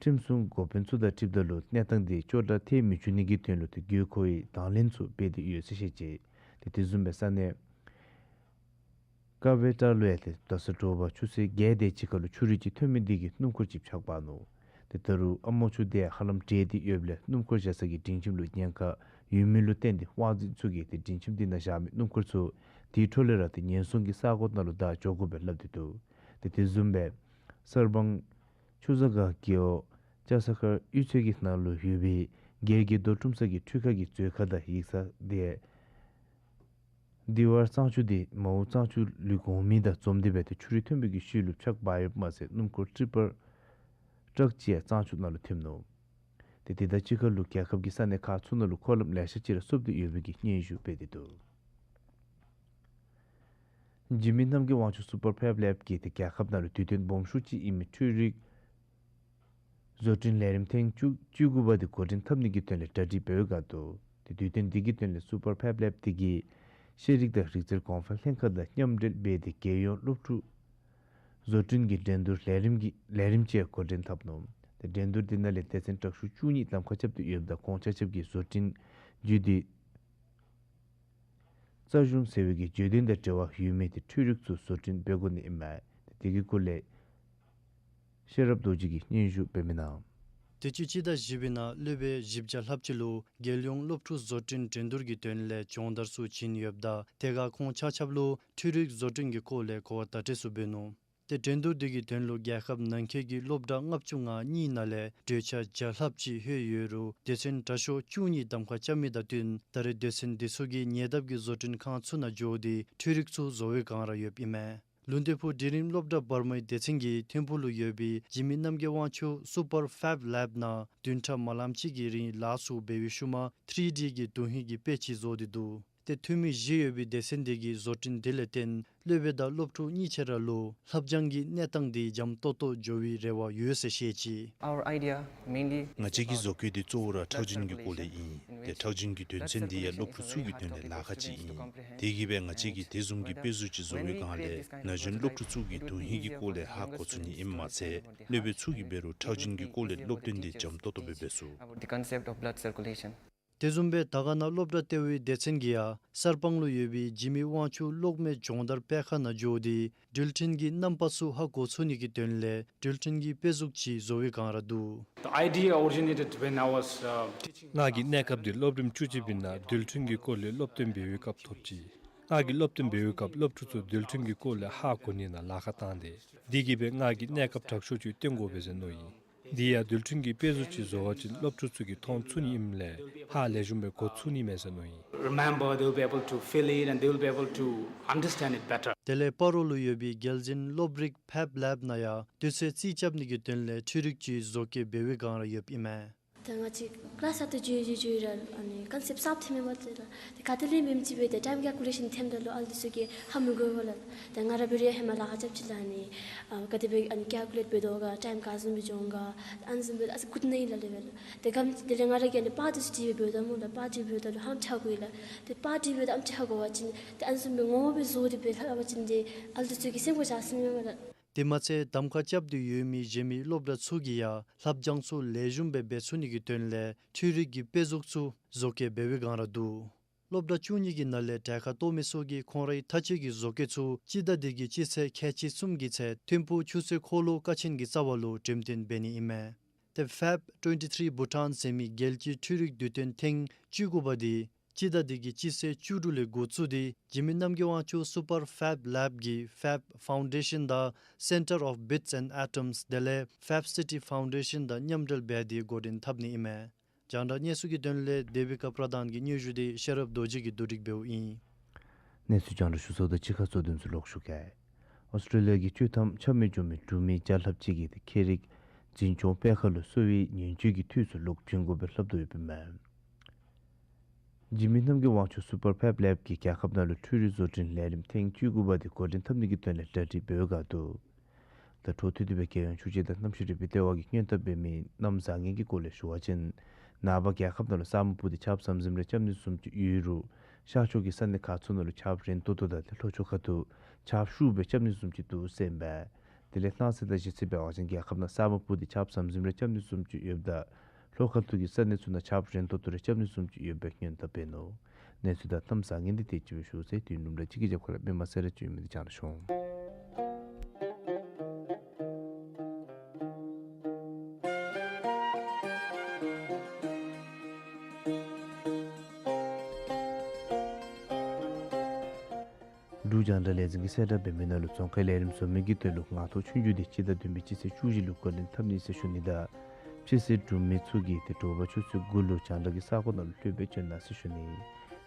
ཁྲིམས་སྲུང་འགོ་དཔོན་ཚུ་དང་འཁྲིལཝ་ད་ལུ་གནས་སྟངས་འདི་སྐྱོ་དྲགས་ཐལ་མི་བཅུག་ནི་གི་དོན་ལུ་ཏེ་དགོས་མཁོ་བའི་དང་ལེན་ཚུ་འབད་དེ་ཡོད་ཟེར་བཤད་ཅི། ཏེ་དེ་བཟུམ་སྦེ་ས་གནས་ཀ་བེ་ཏྲ་ལུ་ཡང་ཏེ་ད་ས་དྲོ་པ་ཆུ་ཚོད་བརྒྱད་དེ་ཅིག་ཁར་ལུ་ཆུ་རུད་ཅིག་ཐོན་མི་འདི་གིས་སྣུམ་འཁོར་ཅིག་ཕྱགས་འབག་ནུག། ཏེ་ད་རུང་ཨ་མོ་ཆུ་འདི་ཧ་ལམ་དྲལ་ཏེ་ཡོདཔ་ལས་སྣུམ་འཁོར་བཞག་ས་གི་སྒྲིང་ཁྱིམ་ལུ་ཉེན་ཁ་ཡོད་མི་ལུ་བརྟེན་ཏེ་དབང་འཛིན་ཚུ་གིས་ཏེ་སྒྲིང་ཁྱིམ་འདི་ནང་བཞག་མི་སྣུམ་འཁོར་ཚུ་དེའི་འཕྲོ་ལས་ར་ཏེ་ཉེན་སྲུང་གི་ས་གོ་ནང་ལུ་བདའ་འགྱོ་དགོ་པས་སླབ་སྟེ་འདུག། ཏེ་དེ་བཟུམ་སྦེ་གསར་སྤང་ཆུ་ཚ་སྒང་རྒེད་འོག་ལྕགས་ས་མཁར་གཡུས་ཚན་གྱི་ནང་ལུ་ཡོད་པའི་སྒེར་གྱི་རྡོ་བཀྲུམ་ས་གི་འཕྲུལ་ཁང་གི་མཛོད་ཁང་དང་ཡིག་ཚང་འདི་ལྡི་ཝར་གཙང་ཆུ་འདི་མའོ་གཙང་ཆུ་ལུ་གོང་མི་དང་འཛོམས་ཏེ་འབད་དེ་ཆུ་རུད་ཐོན་པའི་གི་ཤུལ་ལུ་ཕྱགས་འབག་ཡོདཔ་མ་ཚད་སྣུམ་འཁོར་ཊི་པར་ཊག་ཅིག་ཡང་གཙང་ཆུ་ནང་ལུ་ཐིམ་ནུག། ཏེ་དེ་དང་གཅིག་ཁར་ལུ་རྒྱལ་ཁབ་ཀྱི་ས་གནས་ཁག་ཚུ་ནང་ལུ་འཁོར་ལམ་ལེ་ཤ་ཅིག་ར་བསུབ་སྟེ་ཡོད་པའི་གི་སྙན་ཞུ་སྤེལ་ཏེ་འདུག། འཇིགས་མེད་རྣམ་རྒྱལ་དབང་ཕྱུག་སུ་པར་ཕེབ་ལེབ་ཀྱིས་ཏེ་རྒྱལ་ཁབ་ནང་ལུ་དུས་སྟོན་སྦོམ་ཤོས་ཅིག་ཨིན་མི་འཕྲུལ་རིག་བཟོ་སྐྲུན་ལས་རིམ་ཐེངས་བཅུ་བཅུ་དགུ་པ་འདི་འགོ་འདྲེན་འཐབ་ནི་གི་དོན་ལས་གྲ་སྒྲིག་འབད་བའི་བསྒང་འདུག། ཏེ་དུས་སྟོན་འདི་གི་དོན་ལས་སུ་པར་ཕེབ་ལེབ་འདི་གིས་ཤེས་རིག་དང་རིག་རྩལ་གོང་འཕེལ་ལྷན་ཁག་དང་མཉམ་འབྲེལ་འབད་དེ་རྒྱལ་ཡོངས་སློབ་ཕྲུག་བཟོ་སྐྲུན་གྱི་འགྲན་བསྡུར་ལས་རིམ་གྱི་ལས་རིམ་ཅིག་འགོ་འདྲེན་འཐབ་ནུག། ཏེ་འགྲན་བསྡུར་འདི་ནང་ལས་སྡེ་ཚན་དྲག་ཤོས་བཅུ་གཉིས་གདམ་ཁ་རྐྱབ་སྟེ་ཡོདཔ་ད་ཁོང་ཆ་ཁྱབ་ཀྱིས་བཟོ་སྐྲུན་བརྒྱུད་དེ་རྩ་གཞུང་ཟེར་བའི་གི་བརྗོད་དོན་དང་འབྲེལ་བ་ཡོད་མི་ཏེ་འཕྲུལ་རིག་ཚུ་བཟོ་སྐྲུན་འབད་དགོ་ནི་ཨིན་མས། ཏེ་དེ་གི་སྐོར་ལས་ཤེས་རབ་རྡོ་རྗེ་གིས་སྙན་ཞུ་འབད་མི་ནང་། དུས་ཅི་སྤྱི་ཟླ་བཞི་པའི་ནང་སློབ་དཔོན་བཞི་བརྒྱ་ལྷགཔ་ཅིག་ལུ་རྒྱལ་ཡོངས་སློབ་ཕྲུག་བཟོ་སྐྲུན་འགྲན་བསྡུར་གྱི་དོན་ལས་སྦྱོང་བརྡར་ཚུ་བྱིན་ཡོདཔ་ད་དེ་ཁར་ཁོང་ཆ་ཁྱབ་ལུ་འཕྲུལ་རིག་བཟོ་སྐྲུན་གྱི་སྐོར་ལས་གོ་བ་བརྡ་སྤྲོད་ཚུ་འབད་ནུག། ཏེ་འགྲན་བསྡུར་འདི་གི་དོན་ལུ་རྒྱལ་ཁབ་ནང་འཁོད་ཀྱི་སློབ་གྲྭ་ལྔ་བཅུ་ང་གཉིས་ནང་ལས་གྲོས་ཆོད་བརྒྱ་ལྷགཔ་ཅིག་ལྷོད་ཡོད་རུང་སྡེ་ཚན་དྲག་ཤོས་བཅུ་གཉིས་གདམ་ཁ་རྐྱབ་མི་དང་བསྟུན་ད་རེས་སྡེ་ཚན་འདི་ཚུ་གིས་ཉེ་འདབས་ཀྱི་བཟོ་སྐྲུན་ཁང་ཚུ་ནང་འགྱོ་སྟེ་འཕྲུལ་རིག་ཚུ་བཟོ་བའི་བསྒང་ར་ཡོདཔ་ཨིན་མས། ལུང་སྟོད་ཕུག་འབྲིང་རིམ་སློབ་གྲྭ་བར་མའི་སྡེ་ཚན་གྱིས་ཐིམ་ཕུག་ལུ་ཡོད་པའི་འཇིགས་མེད་རྣམ་རྒྱལ་དབང་ཕྱུག་སུ་པར་ཕེབ་ལེབ་ནང་བདུན་ཕྲག་མ་ལངམ་ཅིག་གི་རིང་ལཱ་ཚུ་འབད་བའི་ཤུལ་མ་ཐི་རི་ཌི་གི་དོན་ཧིང་གི་དཔེ་ཅིག་བཟོ་སྟེ་འདུག། ཏེ་འཐུས་མི་བཞི་ཡོད་པའི་སྡེ་ཚན་འདི་གིས་བཟོ་སྐྲུན་འདི་ལས་བརྟེན་སློབ་དཔོན་དང་སློབ་ཕྲུག་གཉིས་ཆ་ར་ལུ་ལྷབ་སྦྱང་གི་གནས་སྟངས་འདི་འཇམ་ཏོག་ཏོ་འགྱོ་བའི་རེ་བ་ཡོད་ཟེར་བཤད་ཅི། Our idea mainly ང་བཅས་ཀྱི་བཟོ་བཀོད་འདི་གཙོ་བོ་ར་ཁྲག་རྒྱུན་གྱི་སྐོར་ལས་ཨིན། ཏེ་ཁྲག་རྒྱུན་གྱི་དོན་ཚན་འདི་ཡང་སློབ་ཕྲུག་ཚུ་གི་དོན་ལས་ལཱ་ཁག་ཅིག་ཨིན། དེ་གིས་སྦེ་ང་བཅས་ཀྱིས་དེ་བཟུམ་གྱི་དཔེ་གཟུགས་ཅིག་བཟོ་བའི་བསྒང་ལས་ན་གཞོན་སློབ་ཕྲུག་ཚུ་གིས་དོན་ཧིང་གི་སྐོར་ལས་ཧ་གོ་ཚུགས་ནི་ཨིནམ་མ་ཚད་སློབ་དཔོན་ཚུ་གིས་འབད་རུང་ཁྲག་རྒྱུན་གྱི་སྐོར་ལས་སློབ་སྟོན་འདི་འཇམ་ཏོག་ཏོ་སྦེ་འབད་ཚུགས། About the concept of blood circulation. དེ་བཟུམ་སྦེ་དར་དཀར་ན་སློབ་གྲྭ་ལྟེ་བའི་སྡེ་ཚན་གྱིས་ཡང་གསར་སྤང་ལུ་ཡོད་པའི་འཇིགས་མེད་དབང་ཕྱུག་གློག་མེ་སྦྱོང་བརྡར་སྤེལ་ཁང་ནང་འགྱོ་སྟེ་འགྲུལ་འཕྲིན་གྱི་རྣམ་པ་ཚུ་ཧ་གོ་ཚུགས་ནི་གི་དོན་ལས་འགྲུལ་འཕྲིན་གྱི་དཔེ་གཟུགས་ཅིག་བཟོ་བའི་བསྒང་ར་འདུག། The idea originated when I was, uh, teaching. ང་གིས་གནས་སྐབས་འདི་སློབ་རིམ་བཅུ་གཅིག་པའི་ནང་རྡུལ་ཕྲན་གྱི་སྐོར་ལས་སློབ་སྟོན་འབད་བའི་སྐབས་ཐོབ་ཅི། ང་གིས་སློབ་སྟོན་འབད་བའི་སྐབས་སློབ་ཕྲུག་ཚུ་རྡུལ་ཕྲན་གྱི་སྐོར་ལས་ཧ་གོ་ནི་ནང་ལཱ་ཁག་བཏང་སྟེ། འདི་གིས་སྦེ་ང་གིས་གནས་སྐབས་དྲག་ཤོས་ཅིག་སྟོན་དགོ་པས་ཟེར་མནོ་ཡི། འདི་ཡང་རྡུལ་ཕྲན་གྱི་དཔེ་གཟུགས་ཅིག་བཟོ་བ་ཅིན་སློབ་ཕྲུག་ཚུ་གིས་མཐོང་ཚུགས་ནི་ཨིནམ་ལས་ཧ་ལེགས་ཤོམ་སྦེ་གོ་ཚུགས་ནི་མས་ཟེར་མནོ་ཡི། Remember, they will be able to feel it and they will be able to understand it better. དེ་ལས་སྤ་རོ་ལུ་ཡོད་པའི་རྒྱལ་འཛིན་སློབ་རིག་ཕེབ་ལེབ་ནང་ཡང་དུས་ཚོད་རྩིས་རྐྱབ་ནི་གི་དོན་ལས་འཕྲུལ་རིག་ཅིག་བཟོ་བཀོད་འབད་བའི་བསྒང་ར་ཡོདཔ་ཨིན་མས། ད་ང་བཅས་ཀི་ལཱསི་ཨ་ཏུ་འགྱོ་འགྱོ་འགྱོ་ར་ཨ་ནི་ཀོན་སེཔཊ་གསརཔ་ཐོནམ་མས་པ། ཏེ་ད་ཏེ་ག་ཏེ་ལས་འབདཝ་ཅིག་སྦེ་ཏེ་ཊའིམ་ཀལ་ཀུ་ལེ་ཤཱན་འཐེནམ་ད་ལུ་ཨ་ལུ་འདི་ཚུ་གིས་ཧ་མི་གོ་བས་ལགས། ཏེ་ང་ར་འབད་རུང་ཧེ་མ་ལཱ་ཁག་རྐྱབ་ཅི་ལགས། ཨ་ནི་ཨ་ག་དེ་སྦེ་ཨ་ནི་ཀལ་ཀུ་ལེཊ་འབད་དོ་ག་ཊའིམ་ག་བཟུམ་སྦེ་འགྱོ་འོང་ག་ཨ་ནི་བཟུམ་སྦེ་ཨ་ཙི་སྒུག་ནི་ཨིན་ལགས་ལགས་སྦེ་ལགས། ཏེ་གམ་དེ་ལས་ང་ར་གིས་ཨ་ནི་པར་འདི་ཚུ་བྲིས་སྦེ་འབདཝ་ད་སྨོ་ལགས། པར་བྲིས་འབདཝ་ད་ལུ་ཧ་ལམ་ཧ་གོ་ཡི་ལགས། ཏེ་པར་བྲིས་འབདཝ་ད་ཨ་ནི་ཧ་གོ་བ་ཅིན་ཏེ་ཨ་ནི་བཟུམ་སྦེ་ངོ་མ་སྦེ་བཟོ་སྟེ་སྦེ་ལྷབ་པ་ཅིན་ཏེ་ཨ་ལུ་འདི་ཚུ་གིས་སེམས་ཁར་བཞག་ཟེར་མས་པ་ལགས། དེ་མ་ཚད་གདམ་ཁ་རྐྱབ་སྟེ་ཡོད་མི་གཞན་མི་སློབ་གྲྭ་ཚུ་གིས་ཡང་ལྷབ་སྦྱང་ཚུ་ལེགས་ཤོམ་སྦེ་འབད་ཚུགས་ནི་གི་དོན་ལས་འཕྲུལ་རིག་གི་དཔེ་གཟུགས་ཚུ་བཟོ་བཀོད་འབད་བའི་བསྒང་ར་འདུག། སློབ་གྲྭ་བཅུ་གཉིས་ཀྱི་ནང་ལས་གྲལ་ཁར་གཏོགས་མི་ཚུ་གིས་ཁོང་རའི་མཐའ་དཔྱད་ཀྱི་བཟོ་བཀོད་ཚུ་སྤྱི་ཟླ་འདི་གི་སྤྱི་ཚེས་ཁལ་གཅིག་གསུམ་གྱི་ཚེ་ཐིམ་ཕུག་ཆུ་ཚོད་འཁོར་ལོ་ཀ་ཆེན་གྱི་རྩ་བ་ལུ་འགྲེམས་སྟོན་འབད་ནི་ཨིན་མས། ཏེ་ཕེབ་ཊུ་ཝེན་ཊི་ཐི་རི་བྷུ་ཊཱན་ཟེར་མི་རྒྱལ་སྤྱིའི་འཕྲུལ་རིག་དུས་སྟོན་ཐེངས་བཅུ་དགུ་པ་འདི་སྤྱི་ཟླ་འདི་གི་སྤྱི་ཚེས་བཅུ་དྲུག་ལས་འགོ་བཙུགས་ཏེ་འཇིགས་མེད་རྣམ་རྒྱལ་དབང་ཕྱུག་སུ་པར་ཕེབ་ལེབ་ཀྱི་ཕེབ་ཕའུན་ཌེ་ཤཱན་དང་སེན་ཊར་ཨོཕ་བིཊསི་ཨེནཌ་ཨེ་ཊམསི་དེ་ལས་ཕེབ་སི་ཊི་ཕའུན་ཌེ་ཤཱན་དང་མཉམ་འབྲེལ་འབད་དེ་འགོ་འདྲེན་འཐབ་ནི་ཨིན་མས། རྒྱང་བསྒྲགས་གནས་ཚུལ་གྱི་དོན་ལས་དེ་བི་ཀ་པྲ་དཱན་གྱི་སྙན་ཞུ་འདི་ཤེས་རབ་རྡོ་རྗེ་གིས་བསྡུ་སྒྲིག་འབདཝ་ཨིན། གནས་ཚུལ་རྒྱང་བསྒྲགས་ཞུ་ཚརཝ་ད་གཅིག་ཁར་གཙོ་དོན་ཚུ་ལོག་ཞུ་གེ། ཨོསི་ཊྲེ་ལི་ཡ་གི་བཅོས་ཐམ་ཆ་མེད་འགྱོ་མི་འབྲུག་མི་བརྒྱ་ལྷགཔ་ཅིག་གིས་ཏེ་ཁྱད་རིག་འཛིན་སྐྱོང་སྤེལ་ཁང་ལུ་གསོ་བའི་ཉེན་བཅོལ་གྱི་འཐུས་ཚུ་ལོག་བྱིན་དགོ་པའི་ལྷབ་དོ་ཡོདཔ་ཨིན་མས། འཇིགས་མེད་རྣམ་རྒྱལ་དབང་ཕྱུག་སུ་པར་ཕེབ་ལེབ་ཀྱིས་རྒྱལ་ཁབ་ནང་ལུ་འཕྲུལ་རིག་བཟོ་སྐྲུན་ལས་རིམ་ཐེངས་བཅུ་དགུ་པ་འདི་འགོ་འདྲེན་འཐབ་ནི་གི་དོན་ལས་གྲ་སྒྲིག་འབད་བའི་བསྒང་འདུག། ད་འཕྲོ་མཐུད་དེ་སྦེ་རྒྱལ་ཡོངས་ཆུ་བྱེད་དང་གནམ་གཤིས་རིག་པའི་ལྟེ་བ་གིས་སྔོན་བརྡ་འབད་མི་གནམ་བཟང་ངན་གྱི་སྐོར་ལས་ཞུ་བ་ཅིན་ནངས་པ་རྒྱལ་ཁབ་ནང་ལུ་ས་སྨུག་སྤུབས་ཏེ་ཆརཔ་ཟམ་ཟིམ་རེ་རྐྱབ་ནི་བཟུམ་ཅིག་ཡོད་རུང་ ཤར་ཕྱོགས་ཀྱི་ས་གནས་ཁག་ཚུ་ནང་ལུ་ཆརཔ་རན་ཏོག་ཏོ་དང་ཏེ་ལྷོ་ཕྱོགས་ཁ་ཐུག་ཆརཔ་ཤུགས་སྦེ་རྐྱབ་ནི་བཟུམ་ཅིག་འདུག་ཟེར་ཨིན་པས། དེ་ལས་གནངས་ཚེ་དང་གཞེས་ཚེ་འབད་བ་ཅིན་རྒྱལ་ཁབ་ནང་ས་སྨུག་སྤུབས་ཏེ་ཆརཔ་ཟམ་ཟིམ་རེ་རྐྱབ་ནི་བཟུམ་ཅིག་ཡོདཔ་ད་ལྷོ་ཁ་ཐུག་གི་ས་གནས་ཚུ་ནང་ཆརཔ་རན་ཏོག་ཏོ་རེ་རྐྱབ་ནི་བཟུམ་ཅིག་ཡོད་པའི་སྔོན་བརྡ་འབད་ནུག། གནས་ཚུལ་དང་གནམ་བཟང་ངན་འདི་དེ་ཅིག་སྦེ་ཞུ་ཚར་ཡི། དུས་ནུབ་ལས་ཅིག་གི་རྒྱབ་ཁ་ལས་མི་མང་གསལ་བསྒྲགས་ཅིག་ཡོད་མི་འདི་བསྐྱངས་ཞུ་འོང་། འབྲུག་རྒྱང་བསྒྲགས་ལས་འཛིན་གྱིས་གསལ་བསྒྲགས་འབད་མི་ནང་ལུ་རྫོང་ཁའི་ལས་རིམ་བཟོ་མི་གི་དོན་ལུ་ངང་ཐོག་ཆོས་རྒྱུགས་འདི་སྤྱི་ཟླ་བདུན་པའི་སྤྱི་ཚེས་བཅུ་བཞི་ལུ་འགོ་འདྲེན་འཐབ་ནི་ཟེར་ཞུ་ནི་དང་ཕྱི་སེལ་གྲུབ་མི་ཚུ་གིས་ཏེ་དྲོ་པ་ཆུ་ཚོད་དགུ་ལུ་རྒྱང་བསྒྲགས་ཀྱི་ས་གོ་ནང་ལུ་ལྷོད་སྦེ་བྱོན་གནང་ཟེར་ཞུ་ནི།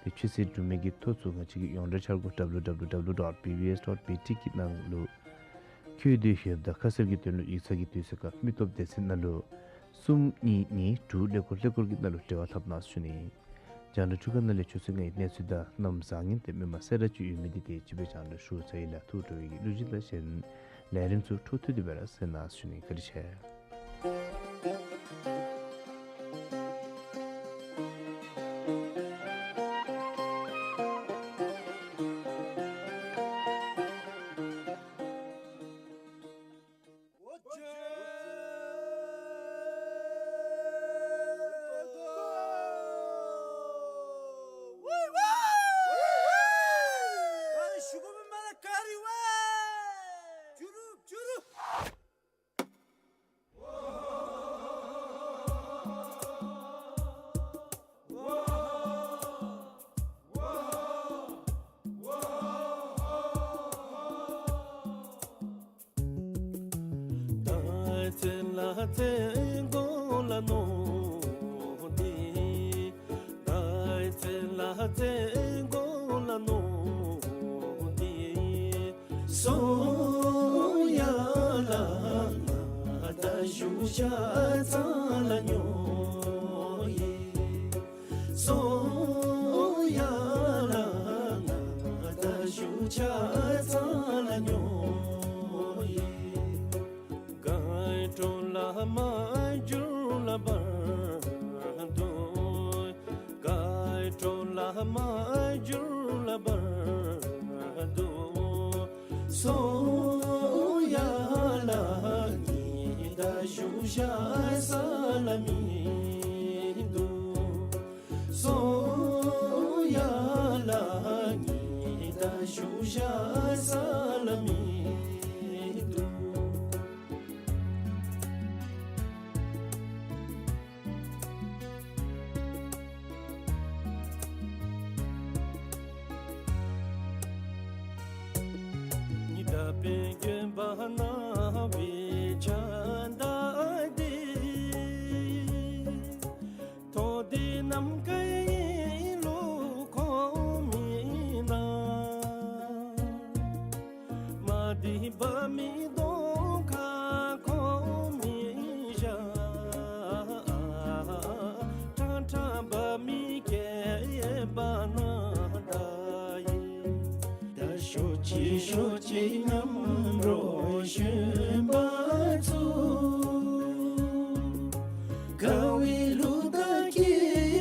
ཏེ་ཕྱི་སེལ་གྲུབ་མི་གི་ཐོ་ཚུ་ང་བཅས་ཀྱི་ཡོངས་གྲགས་འཆར་སྒོ་W W W dot B B S dot B T གི་ནང་ལུ་བཀོད་དེ་ཡོདཔ་ད་ཁ་གསལ་གྱི་དོན་ལུ་ཡིག་ཚང་གི་དུས་ཚོད་ཁར་མི་སྟོབས་སྡེ་ཚན་ནང་ལུ་གསུམ་གཉིས་གཉིས་དྲུག་ཀླད་ཀོར་ཀླད་ཀོར་གྱི་ནང་ལུ་འབྲེལ་བ་འཐབ་གནང་ཟེར་ཞུ་ནི། རྒྱང་བསྒྲགས་འཕྲུལ་ཁང་ནང་ལས་ཆུ་ཚོད་ལྔའི་གནས་ཚུལ་དང་གནམ་བཟང་ངན་དེ་མི་མང་གསལ་བསྒྲགས་ཅིག་ཡོད་མི་འདི་དེ་ཅིག་སྦེ་རྒྱང་བསྒྲགས་ཞུ་ཚར་ཡི་ལགས། ཐུགས་སྤྲོ་བའི་གི་གླུ་གཞས་དང་གཞན་ལས་རིམ་ཚུ་འཕྲོ་མཐུད་དེ་སྦེ་ར་གསན་གནང་ཟེར་ཞུ་ནི། བཀའ་དྲིན་ཆེ། ད་ཚེ་ལ་ཚེ་གོ་ལ་ནོ་དི། ད་ཚེ་ལ་ཚེ་གོ་ལ་ནོ་དི། སོ་ཡ་ལ་ང་ད་ཞུ་ཤ་ཚ་ལ་ཉོ་ཡི། སོ་ཡ་ལ་ང་ད་ཞུ་ཤ་ཚ་ལ་ཉོ་ཡི། ག་ཏྲོ་ལ་མ་ཇུ་ལ་བར་དུ། ག་ཏྲོ་ལ་མ་ཇུ་ལ་བར་དུ། སོ་ཡ་ལ་ཉི་ད་ཞུ་ཤ་ས་ལ་མི་དུ། སོ་ཡ་ལ་ཉི་ད་ཞུ་ཤ་ས་ལ་མི་དུ། ཉི་ད་པེ་གེ་བ་ན་བི་ཆ་ད་དི། ཐོ་དི་ནམ་ཁའི་ལུ་ཁོ་མི་ན། མ་དི་བ་མི་དོ་ཁ་ཁོ་མི་ཞག་ཁྲ་ཁྲ་བ་མི་ཀེ་བ་ན་ད་ཡི། ད་ཤོ་ཅི་ཤོ་ཅི་ཉམ་རོ་ཤུན་བ་ཚུ། ཀ་བི་ལུ་ད་ཀི་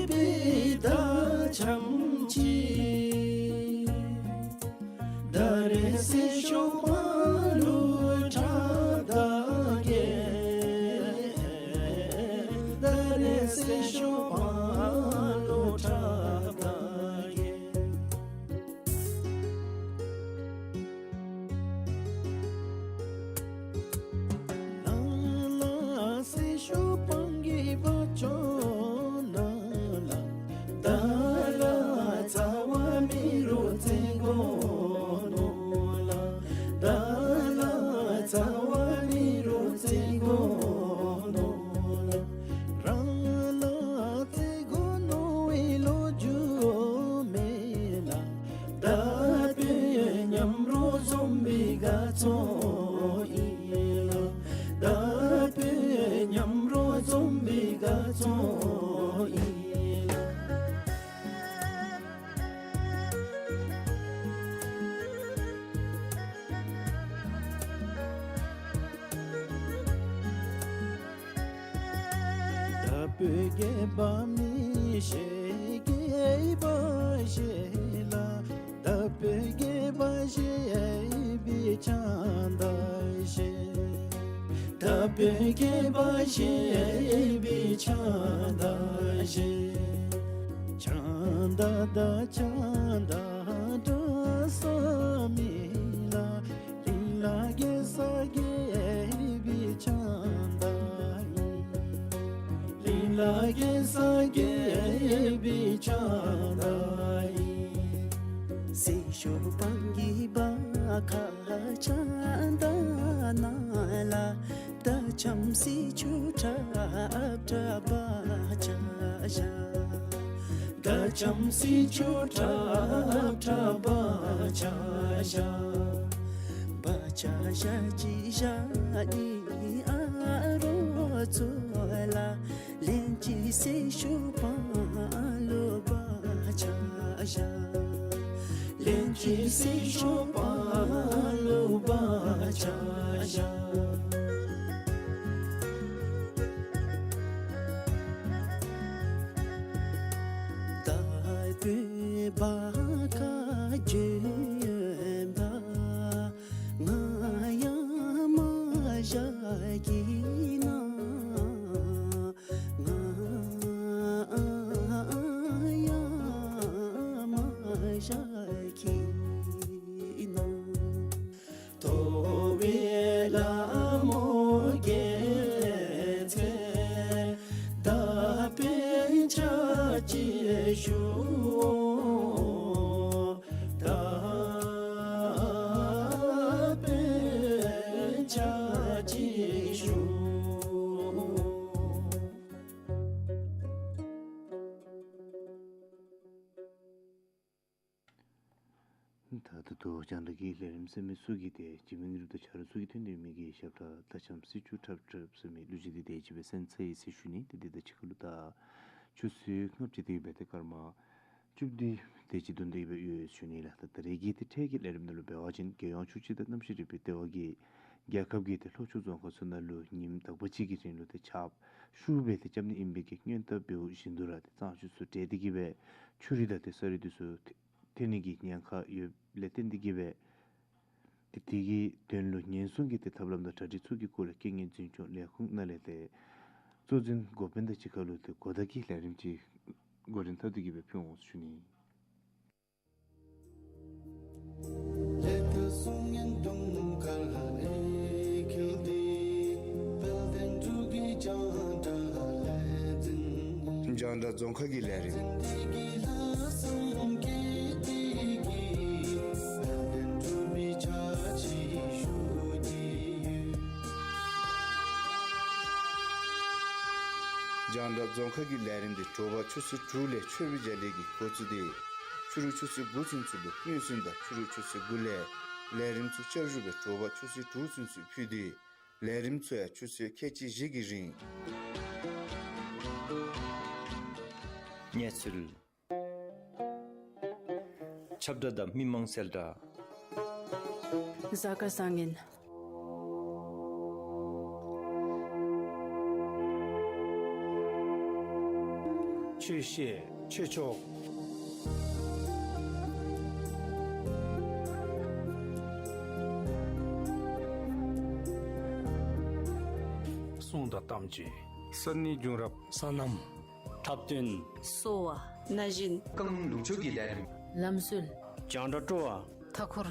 བི་ད་ཆམ་ཅི། ད་རེ་སེ་ཤོ་པ་ལུ་ཁྲ་ད་གེ། ད་རེ་སེ་ཤོ་པ་ལུ་ཁྲ་ད་གེ། ལ་ལ་སེ་ཤོ་པང་གི་བ་ཅོ་ན་ལ། ད་ལ་ཚ་བ་མི་རོ་ཚེ་གོ་ནོ་ལ། ད་ལ་ཚ་བ་མི་རོ་ཚེ་གོ་ནོ་ལ། རང་ལ་ཚེ་གོ་ནོ་ཨི་ལོ་ཇུ་མེ་ལ། ད་པེ་ཉམ་རོ་ཛོམ་བི་ག་ཚོ་ཨིན་ལ། ད་པེ་ཉམ་རོ་ཛོམ་བི་ག་ཚོ་ཨིན་ལ། ད་པེ་གེ་བ་མི་ཤེ་གེ་བ་ཤེ་ བོད་རྒྱལ་བ་ཞེས་པའི་ཕྱག་བཏགས་ཤིང་། ད་བོད་རྒྱལ་བ་ཞེས་པའི་ཕྱག་བཏགས་ཤིང་། ཕྱག་བཏགས་ད་ཕྱག་བཏགས་གྲགས་སམ་མི་ལ། གླིང་ལ་རྒྱལ་ས་རྒྱལ་བའི་ཕྱག་བཏགས་ཨིན། གླིང་ལ་རྒྱལ་ས་རྒྱལ་བའི་ཕྱག་བཏགས་ཨིན། སྲི་ཞུ་སྤང་གི་བ་ཁ་ཕྱག་བཏགས་ན་ལ། ད་ཁྱམས་སྲི་ཞུ་ཁྲབ་ཁྲབ་བ་ཕྱག་བཞག། ད་ཁྱམས་སྲི་ཞུ་ཁྲབ་ཁྲབ་བ་ཕྱག་བཞག། བ་ཕྱག་བཞག་ཅི་བཞག་ནི་ཨ་རོགས་ཚུ་ལ། ལན་གཅིག་སྲི་ཞུ་སྤང་ལུ་བ་ཕྱག་བཞག། ལན་གཅིག་སྲི་ཞུ་སྤང་ལུ་བ་ཕྱག་བཞག། ད་བོད་བ་ཁ་བྱོན་པ་ང་ཡང་མ་བཞག་གི་ན། ང་ཡང་མ་བཞག་གི་ན། ཐོབ་པའི་ལྷ་མོ་རྒྱལ་མཚན། ད་དཔེ་ཆ་ཅིག་ཞུ། ད་དཔེ་ཆ་ཅིག་ཞུ། ད་ད་ལྟོ་རྒྱང་བསྒྲགས་ཀྱི་ལས་རིམ་གསན་མི་ཚུ་གིས་ཏེ་འཇིགས་མེད་རབ་ཏུ་བྱ་རོག་ཚུ་གིས་ཐོན་ཏེ་མི་གི་ཞབས་ཁྲ་ད་ཁྱམས་སྲི་ཞུ་ཁྲབ་ཁྲབ་ཟེར་མི་གླུ་གཞས་འདི་ཏེ་ཅིག་སྦེ་གསན་ཚར་ཡི་ཟེར་ཞུ་ནི། ཏེ་འདི་དང་གཅིག་ཁར་ལུ་ད་ཆུ་ཚོད་ལྔ་བཅུ་དེ་གིས་སྦེ་ཏེ་སྐར་མ་བཅུ་བདུན་དེ་ཅིག་བདུན་དེ་གིས་སྦེ་ཡོད་ཟེར་ཞུ་ནི་ལགས། ད་ད་རེས་ཀྱི་ཏེ་འཕྲལ་གྱི་ལས་རིམ་ནང་ལུ་འབད་བ་ཅིན་རྒྱལ་ཡོངས་ཆུ་སྤྱི་དང་གནམ་གཤིས་རིག་པའི་ལྟེ་བ་གིས་རྒྱལ་ཁབ་ཀྱི་ཏེ་ལྷོ་ཕྱོགས་རྫོང་ཁག་ཚུ་ནང་ལུ་ཉིནམ་དག་པ་ཅིག་གི་རིང་ལུ་ཏེ་ཆརཔ་ཤུགས་སྦེ་ཏེ་རྐྱབ་ནི་ཨིན་པའི་གི་སྔོན་བརྡ་འབདཝ་བཞིན་དུ་ར་ཏེ་གཙང་ཆུ་ཚུ་བྲེགས་ཏེ་གིས་སྦེ་ཆུ་རུད་དང་ཏེ་ས་རུད་འདི་ཚུ་ཐོན་ནི་གི་ཉེན་ཁ་ཡོདཔ་ལས་བརྟེན་ཏེ་གིས་སྦེ་ཏེ་དེ་གི་དོན་ལུ་ཉེན་སྲུང་གི་ཏེ་ཐབས་ལམ་དང་གྲ་སྒྲིག་ཚུ་གི་སྐོར་ལས་རྐྱེན་ངན་འཛིན་སྐྱོང་ལས་ཁུངས་ནང་ལས་ཏེ་གཙོ་འཛིན་འགོ་དཔོན་དང་གཅིག་ཁར་ལུ་ཏེ་གོ་བརྡ་གི་ལས་རིམ་ཅིག་འགོ་འདྲེན་འཐབ་སྟེ་གིས་སྦེ་ཕུལ་འོང་ཟེར་ཞུ་ནི། རྒྱང་བསྒྲགས་རྫོང་ཁ་གི་ལས་རིམ། རྒྱང་བསྒྲགས་རྫོང་ཁ་གི་ལས་རིམ་འདི་དྲོ་པ་ཆུ་ཚོད་དྲུག་ལས་མཆོད་པའི་རྒྱ་གླིང་གི་འགོ་བཙུགས་ཏེ་ཕྱི་རུ་ཆུ་ཚོད་དགུ་ཚུན་ཚོད་ལུ་སྙན་གསན་དང་ཕྱི་རུ་ཆུ་ཚོད་དགུ་ལས་ལས་རིམ་ཚུ་བསྐྱར་ཞུ་སྦེ་དྲོ་པ་ཆུ་ཚོད་དྲུག་ཚུན་ཚོད་ཕུལ་ཏེ་ལས་རིམ་ཚུ་ཡང་ཆུ་ཚོད་ཁལ་གཅིག་བཞི་གི་རིང་། གནས་ཚུལ། ཁྱབ་བསྒྲགས་དང་མི་མང་གསལ་བསྒྲགས། གཟའ་སྐར་བཟང་ངན། ཆོས་བཤད་ཆོས་ཕྱོགས། གསུང་དང་གཏམ་གྱི་ས་གནས་བྱུང་རབས། སོ་ནམ། འཁྲབ་སྟོན། གསོ་བ། ན་གཞོན། རྐང་ལུགས་ཕྱོགས་ཀྱི་ལས་རིམ། ལམ་སྲོལ། རྒྱང་བསྒྲགས་སྤྲོ་བ། མཐའ་འཁོར།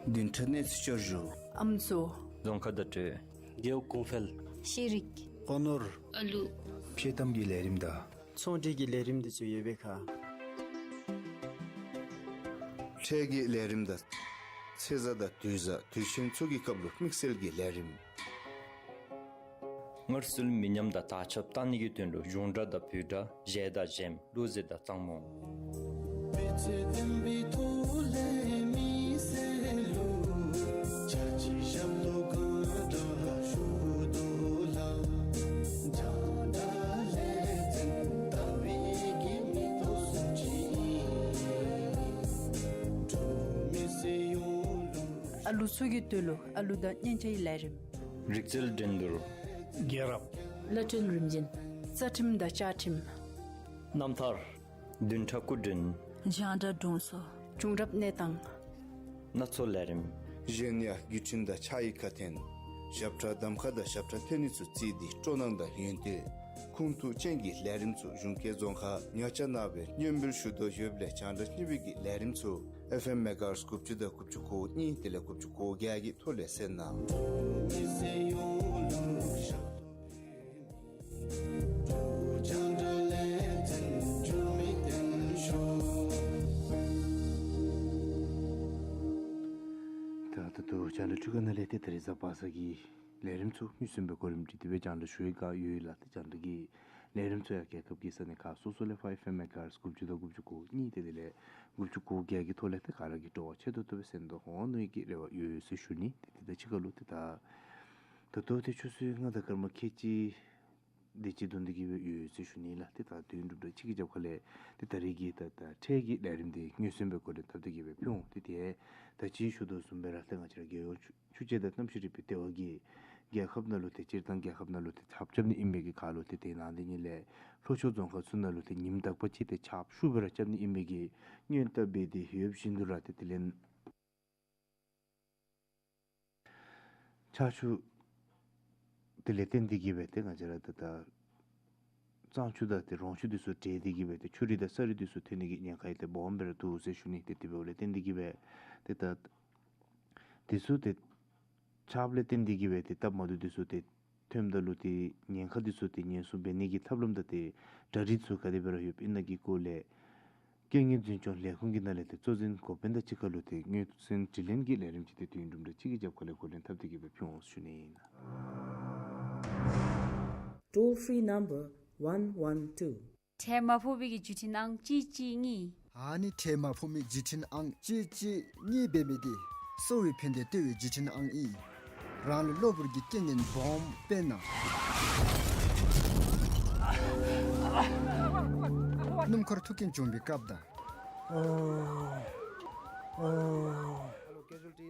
བདུན་ཕྲག་གནས་ཚུལ་བསྐྱར་ཞུ། ཨམ་སྲུ། རྫོང་ཁ་བརྡ་སྤྲོད། རྒེད་འོག་གོང་འཕེལ། ཤེས་རིག། སྤོ་ནོར། ཨ་ལུ། ཕྱི་གཏམ་གྱི་ལས་རིམ་དང་། ཚོང་འབྲེལ་གྱི་ལས་རིམ་འདི་ཚུ་ཡོད་པའི་ཁར། འཕྲལ་གྱི་ལས་རིམ་དང་། ཚེས་གཟའ་དང་དུས་གཟའ་དུས་ཆེན་ཚུ་གི་སྐབས་ལུ་དམིགས་བསལ་གྱི་ལས་རིམ། སྔར་སྲོལ་མི་ཉམས་དང་དར་ཁྱབ་གཏང་ནི་གི་དོན་ལུ་གཞུང་སྒྲ་དང་བོད་སྒྲ། གཞས་དང་གཞས་གླུ་གཞས་དང་གཙང་མོ། ཨ་ལུ་ཚུ་གི་དོན་ལུ་ཨ་ལུ་དང་སྙན་ཆ་གི་ལས་རིམ། རིག་རྩལ་འགྲན་བསྡུར། རྒྱལ་རབས། གླ་སྤྲོད་རིམ་བྱོན། རྩ་ཁྲིམས་དང་བཅའ་ཁྲིམས། རྣམ་ཐར། བདུན་ཕྲག་སྐུ་མགྲོན། རྒྱང་བསྒྲགས་དྲུང་འཚོ། བྱུང་རབས་གནས་སྟངས། སྣ་ཚོགས་ལས་རིམ། གཞན་ཡང་བརྒྱུད་འཕྲིན་དང་ཕྱག་ཡིག་ཁ་འཕྲིན། ཞབས་ཁྲ་གདམ་ཁ་དང་ཞབས་ཁྲ་འཐེན་ནི་ཚུ་བརྩིས་ཏེ་སྤྲོ་སྣང་དང་ཡོན་ཏན་ཁུངས་ཐུག་ཅན་གྱི་ལས་རིམ་ཚུ་གཞུང་སྐད་རྫོང་ཁ་ཉོ་ཆ་གནང་བའི་སྙན་འབུལ་ཞུ་དོ་ཡོདཔ་ལས་རྒྱང་བསྒྲགས་གཉིས་པའི་གི་ལས་རིམ་ཚུ་ཨེཕ་ཨེམ་མེ་ག་ཧར་ཛི་དགུ་བཅུ་དང་དགུ་བཅུ་གོ་གཉིས་དེ་ལས་དགུ་བཅུ་གོ་བརྒྱད་ཀྱི་ཐོག་ལས་གསན་གནང་། ད་ལྟོ་རྒྱང་བསྒྲགས་ཁང་ནང་ལས་ཏེ་ད་རིས་གཟའ་པ་སངས་ཀྱི་ལས་རིམ་ཚུ་མུས་སུ་ཡོད་པའི་གོ་རིམ་སྒྲིག་སྟེ་སྦེ་རྒྱང་བསྒྲགས་ཞུ་ཡི་ག་ཡོད་ལགས། ཏེ་རྒྱང་བསྒྲགས་ཀྱི་ལས་རིམ་ཚུ་ཡང་རྒྱལ་ཁབ་ཀྱི་ས་གནས་ཁག་སོ་སོ་ལས་ཕར་ཨེཕ་ཨེམ་མེ་ག་ཧར་ཛི་དགུ་བཅུ་དང་དགུ་བཅུ་གོ་གཉིས་ཏེ་དེ་ལས་དགུ་བཅུ་གོ་བརྒྱད་ཀྱི་ཐོག་ལས་ཏེ་ག་ར་གིས་སྤྲོ་བ་ཆེ་ཏོག་ཏོ་སྦེ་གསན་དོ་འོང་ནི་གི་རེ་བ་ཡོད་ཟེར་ཞུ་ནི། ཏེ་དེ་དང་གཅིག་ཁར་ལུ་ཏེ་ད་ད་ལྟོ་ཏེ་ཆུ་ཚོད་ལྔ་དང་སྐར་མ་ཁལ་གཅིག་དེ་ཅིག་འདོན་ཏེ་གི་སྦེ་ཡོད་ཟེར་ཞུ་ནི་ལགས། ཏེ་ད་དུས་ཡུན་གྲུབ་གྲངས་གཅིག་གི་རྒྱབ་ཁ་ལས་ཏེ་ད་རིས་ཀྱི་ད་ད་འཕྲལ་གྱི་ལས་རིམ་འདི་མངོན་སུམ་སྦེ་འགོ་འདྲེན་འཐབ་སྟེ་གི་སྦེ་ཕུལ་འོང་། ཏེ་དེ་ད་ཅི་ཞུ་དོ་བཟུམ་སྦེ་ར་ཏེ་ང་བཅས་ར་རྒྱལ་ཡོངས་ཆུ་ཆུ་བྱའི་དང་གནམ་གཤིས་རིག་པའི་ལྟེ་བ་གིས་རྒྱལ་ཁབ་ནང་ལུ་ཏེ་སྤྱིར་བཏང་རྒྱལ་ཁབ་ནང་ལུ་ཏེ་ཆརཔ་རྐྱབ་ནི་ཨིན་མི་གི་ཁར་ལུ་ཏེ་དེ་ནང་དེ་ཉིད་ལས་ལྷོ་ཕྱོགས་རྫོང་ཁག་ཚུ་ནང་ལུ་ཏེ་ཉིམ་དག་པ་ཅིག་ཏེ་ཆརཔ་ཤུགས་སྦེ་ར་རྐྱབ་ནི་ཨིན་མི་གི་སྔོན་བརྡ་འབད་དེ་ཡོད་བཞིན་དུ་ར་ཏེ་དེ་ལས་ཆར་ཆུ་དེ་ལས་བརྟེན་ཏེ་གི་སྦེ་ཏེ་ང་བཅས་ར་ད་ད་གཙང་ཆུ་དང་ཏེ་རོང་ཆུ་འདི་ཚུ་འདྲེས་ཏེ་གི་སྦེ་ཏེ་ཆུ་རུད་དང་ས་རུད་འདི་ཚུ་ཐོན་ནི་གི་ཉེན་ཁ་ཡང་ཏེ་སྦོམ་སྦེ་ར་འདུག་ཟེར་ཞུ་ནི། ཏེ་དེ་འབདཝ་ལས་བརྟེན་ཏེ་གི་སྦེ་ཏེ་ད་འདི་ཚུ་ཏེ་ཆརཔ་ལས་བརྟེན་ཏེ་གི་སྦེ་ཏེ་སྟབས་མ་བདེཝ་འདི་ཚུ་ཏེ་ཐོནམ་ད་ལུ་ཏེ་ཉེན་ཁ་འདི་ཚུ་ཏེ་ཉེན་སྲུང་འབད་ནི་གི་ཐབས་ལམ་དང་ཏེ་གྲ་སྒྲིག་ཚུ་ག་དེ་སྦེ་ར་ཡོདཔ་ཨིན་ན་གི་སྐོར་ལས་རྐྱེན་ངན་འཛིན་སྐྱོང་ལས་ཁུངས་ཀྱི་ནང་ལས་ཏེ་གཙོ་འཛིན་འགོ་དཔོན་དང་གཅིག་ཁར་ལུ་ཏེ་དངོས་གསལ་དྲི་ལན་གྱི་ལས་རིམ་ཅིག་ཏེ་དུས་ཡུན་དུམ་གྲ་གཅིག་གི་རྒྱབ་ཁ་ལས་འགོ་འདྲེན་འཐབ་སྟེ་གི་སྦེ་ཕུལ་འོང་ཞུ་ནི་ཨིན། Toll free number one one two. ཁྲལ་མ་ཕོག་པའི་གི་བརྒྱུད་འཕྲིན་ཨང་གཅིག་གཅིག་གཉིས། ཨ་ནི་ཁྲལ་མ་ཕོག་མི་བརྒྱུད་འཕྲིན་ཨང་གཅིག་གཅིག་གཉིས་འབད་མི་འདི་གསོ་བའི་ཕན་བདེ་བསྟོད་པའི་བརྒྱུད་འཕྲིན་ཨང་ཨིན། རང་ལུ་གློ་བུར་གྱི་རྐྱེན་ངན་སྦོམ་འབད་ན་སྣུམ་འཁོར་ཐུག་རྐྱེན་བྱུང་བའི་སྐབས་དང་།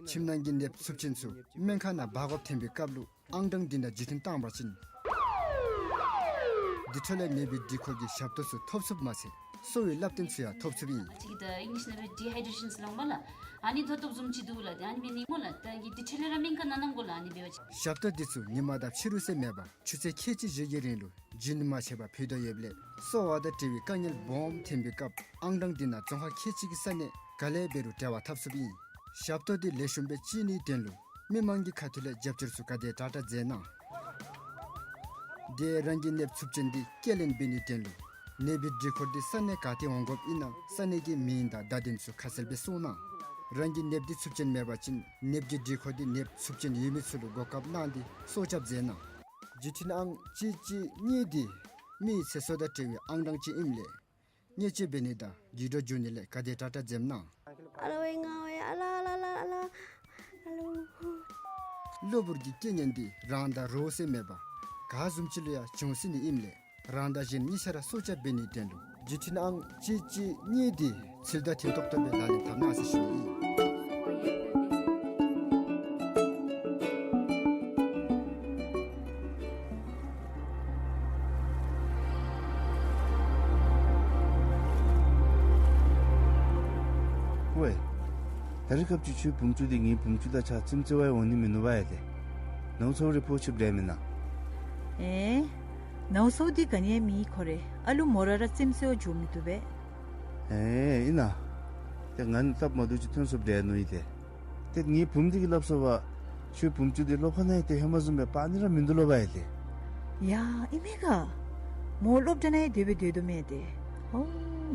ཁྱིམ་ནང་གི་ནདཔ་འཚུབ་ཅན་ཚུ་སྨན་ཁང་ནང་འབག་དགོཔ་ཐོན་པའི་སྐབས་ལུ་ཨང་གྲངས་འདི་ནང་བརྒྱུད་འཕྲིན་བཏང་པ་ཅིན་དེ་འཕྲོ་ལས་ནད་པའི་སྒྲིག་བཀོད་ཀྱི་ཞབས་ཏོག་ཚུ་ཐོབ་ཚུགསཔ་མ་ཚད་གསོ་བའི་བསླབ་སྟོན་ཚུ་ཡང་ཐོབ་ཚུགསཔ་ཨིན། ཨ་ཅིག་གིས་ད་ཨིང་ལིཤ་ནང་ལུ་ཌི་ཧའི་ཌེ་ཤཱན་ཟེར་སླབ་མས་ལགས། ཨ་ནི་ཐོབ་ཐོབ་བཟུམ་ཅིག་འདུག་ལགས། ཏེ་ཨ་ནི་འབད་ནི་སྨོ་ལགས། ད་གི་དེ་འཕྲོ་ལས་ར་སྨན་ཁང་ནང་གནང་དགོ་ལགས། ཨ་ནི་འབད་བ་ཅིན་ཞབས་ཏོག་འདི་ཚུ་ཉིན་མ་དང་ཕྱི་རུ་ཟེར་མེད་པར་ཆུ་ཚོད་ཁལ་གཅིག་བཞི་གི་རིང་ལུ་རྒྱུན་མ་ཆད་པར་ཕུལ་དོ་ཡོདཔ་ལས་གསོ་བ་དང་འབྲེལ་བའི་དཀའ་ངལ་སྦོམ་ཐོན་པའི་སྐབས་ཨང་གྲངས་འདི་ནང་རྫོང་ཁག་ཁལ་གཅིག་གི་ས་གནས་ག་ལས་འབད་རུང་འབྲེལ་བ་འཐབ་ཚུགསཔ་ཨིན། ཞབས་ཏོག་འདི་ལེགས་ཤོམ་སྦེ་སྤྱོད་ནིའི་དོན་ལུ་མི་མང་གི་ཁ་ཐུག་ལས་རྒྱབ་སྐྱོར་ཚུ་ག་དེ་དྲག་དྲག་མཛད་གནང་། དེ་རང་གི་ནདཔ་འཚུབ་ཅན་འདི་སྐྱེལ་ལེན་འབད་ནིའི་དོན་ལུ་ནད་པའི་སྒྲིག་བཀོད་འདི་ས་གནས་ག་ཏེ་འོང་དགོཔ་ཨིན་ན་ས་གནས་ཀྱི་མིང་དང་བརྡ་དོན་ཚུ་ཁ་གསལ་སྦེ་གསུང་གནང་། རང་གི་ནདཔ་འདི་འཚུབ་ཅན་མེད་པ་ཅིན་ནདཔ་གི་སྒྲིག་བཀོད་འདི་ནདཔ་འཚུབ་ཅན་ཡོད་མི་ཚུ་ལུ་གོ་སྐབས་གནང་སྟེ་སྲོག་སྐྱབས་མཛད་གནང་། བརྒྱུད་འཕྲིན་ཨང་གཅིག་གཅིག་གཉིས་འདི་མིའི་ཚེ་སྲོག་དང་འབྲེལ་བའི་ཨང་གྲངས་ཅིག་ཨིནམ་ལས་བརྙས་བཅོས་འབད་ནི་དང་འགྱུར་ལྡོག་འབྱུང་ནི་ལས་ག་དེ་དྲག་དྲག་འཛེམ་གནང་། ཨ་ལ་ཝེ་ང་ཝེ་ཨ་ལ་ཨ་ལ་ཨ་ལ་ཨ་ལ། གློ་བུར་གྱི་རྐྱེན་ངན་འདི་རང་དང་རོགས་ཟེར་མེད་པར་ག་བཟུམ་ཅིག་ལུ་ཡང་འབྱུང་སྲིད་ནི་ཨིནམ་ལས་རང་དང་གཞན་གཉིས་ཆ་ར་སྲོག་སྐྱབས་འབད་ནིའི་དོན་ལུ་བརྒྱུད་འཕྲིན་ཨང་གཅིག་གཅིག་གཉིས་འདི་ཚུལ་དང་མཐུན་ཏོག་ཏོ་སྦེ་ལག་ལེན་འཐབ་གནང་ཟེར་ཞུ་ནི་ཨིན། ཝེ། ད་རེས་སྐབས་ཅིག་ཁྱོད་བུམ་ཆུ་འདི་ངེའི་བུམ་ཆུ་དང་གཅིག་ཁར་ཙིམ་ཟེར་བར་འོང་ནི་མིན་ནུག་པ་ཡ་ཏེ། ནོར་འཚོ་རི་ཕོག་ཆིབས་འདྲ་མེན་ན། ཨེ། ནོར་འཚོ་འདི་ག་ནི་ཡང་མེད་ཁོ་རེ། ཨ་ལུ་མོ་ར་ར་ཙིམ་ཟེར་བར་འགྱོ་མི་བཏུབ་པས། ཨེ་ཨིན་ན། ཏེ་ང་ནི་སྟབས་མ་བདེཝ་ཅིག་ཐོན་སོཔ་འདྲ་ནུག་ཡ་ཏེ། ཏེ་ངེའི་བུམོ་འདི་གིས་སླབ་སོ་བ། ཁྱོད་བུམ་ཆུ་འདི་སློབ་ཁང་ནང་ཡང་ཏེ་ཧེ་མ་བཟུམ་སྦེ་འབག་ནི་ར་མིན་འདུག་ལོ་པ་ཡ་ཏེ། ཡ་ཨིན་མས་ག། མོ་སློབ་གྲྭ་ནང་ཡང་དེ་སྦེ་སྡོད་དོ་མས་ཏེ། ཨོ་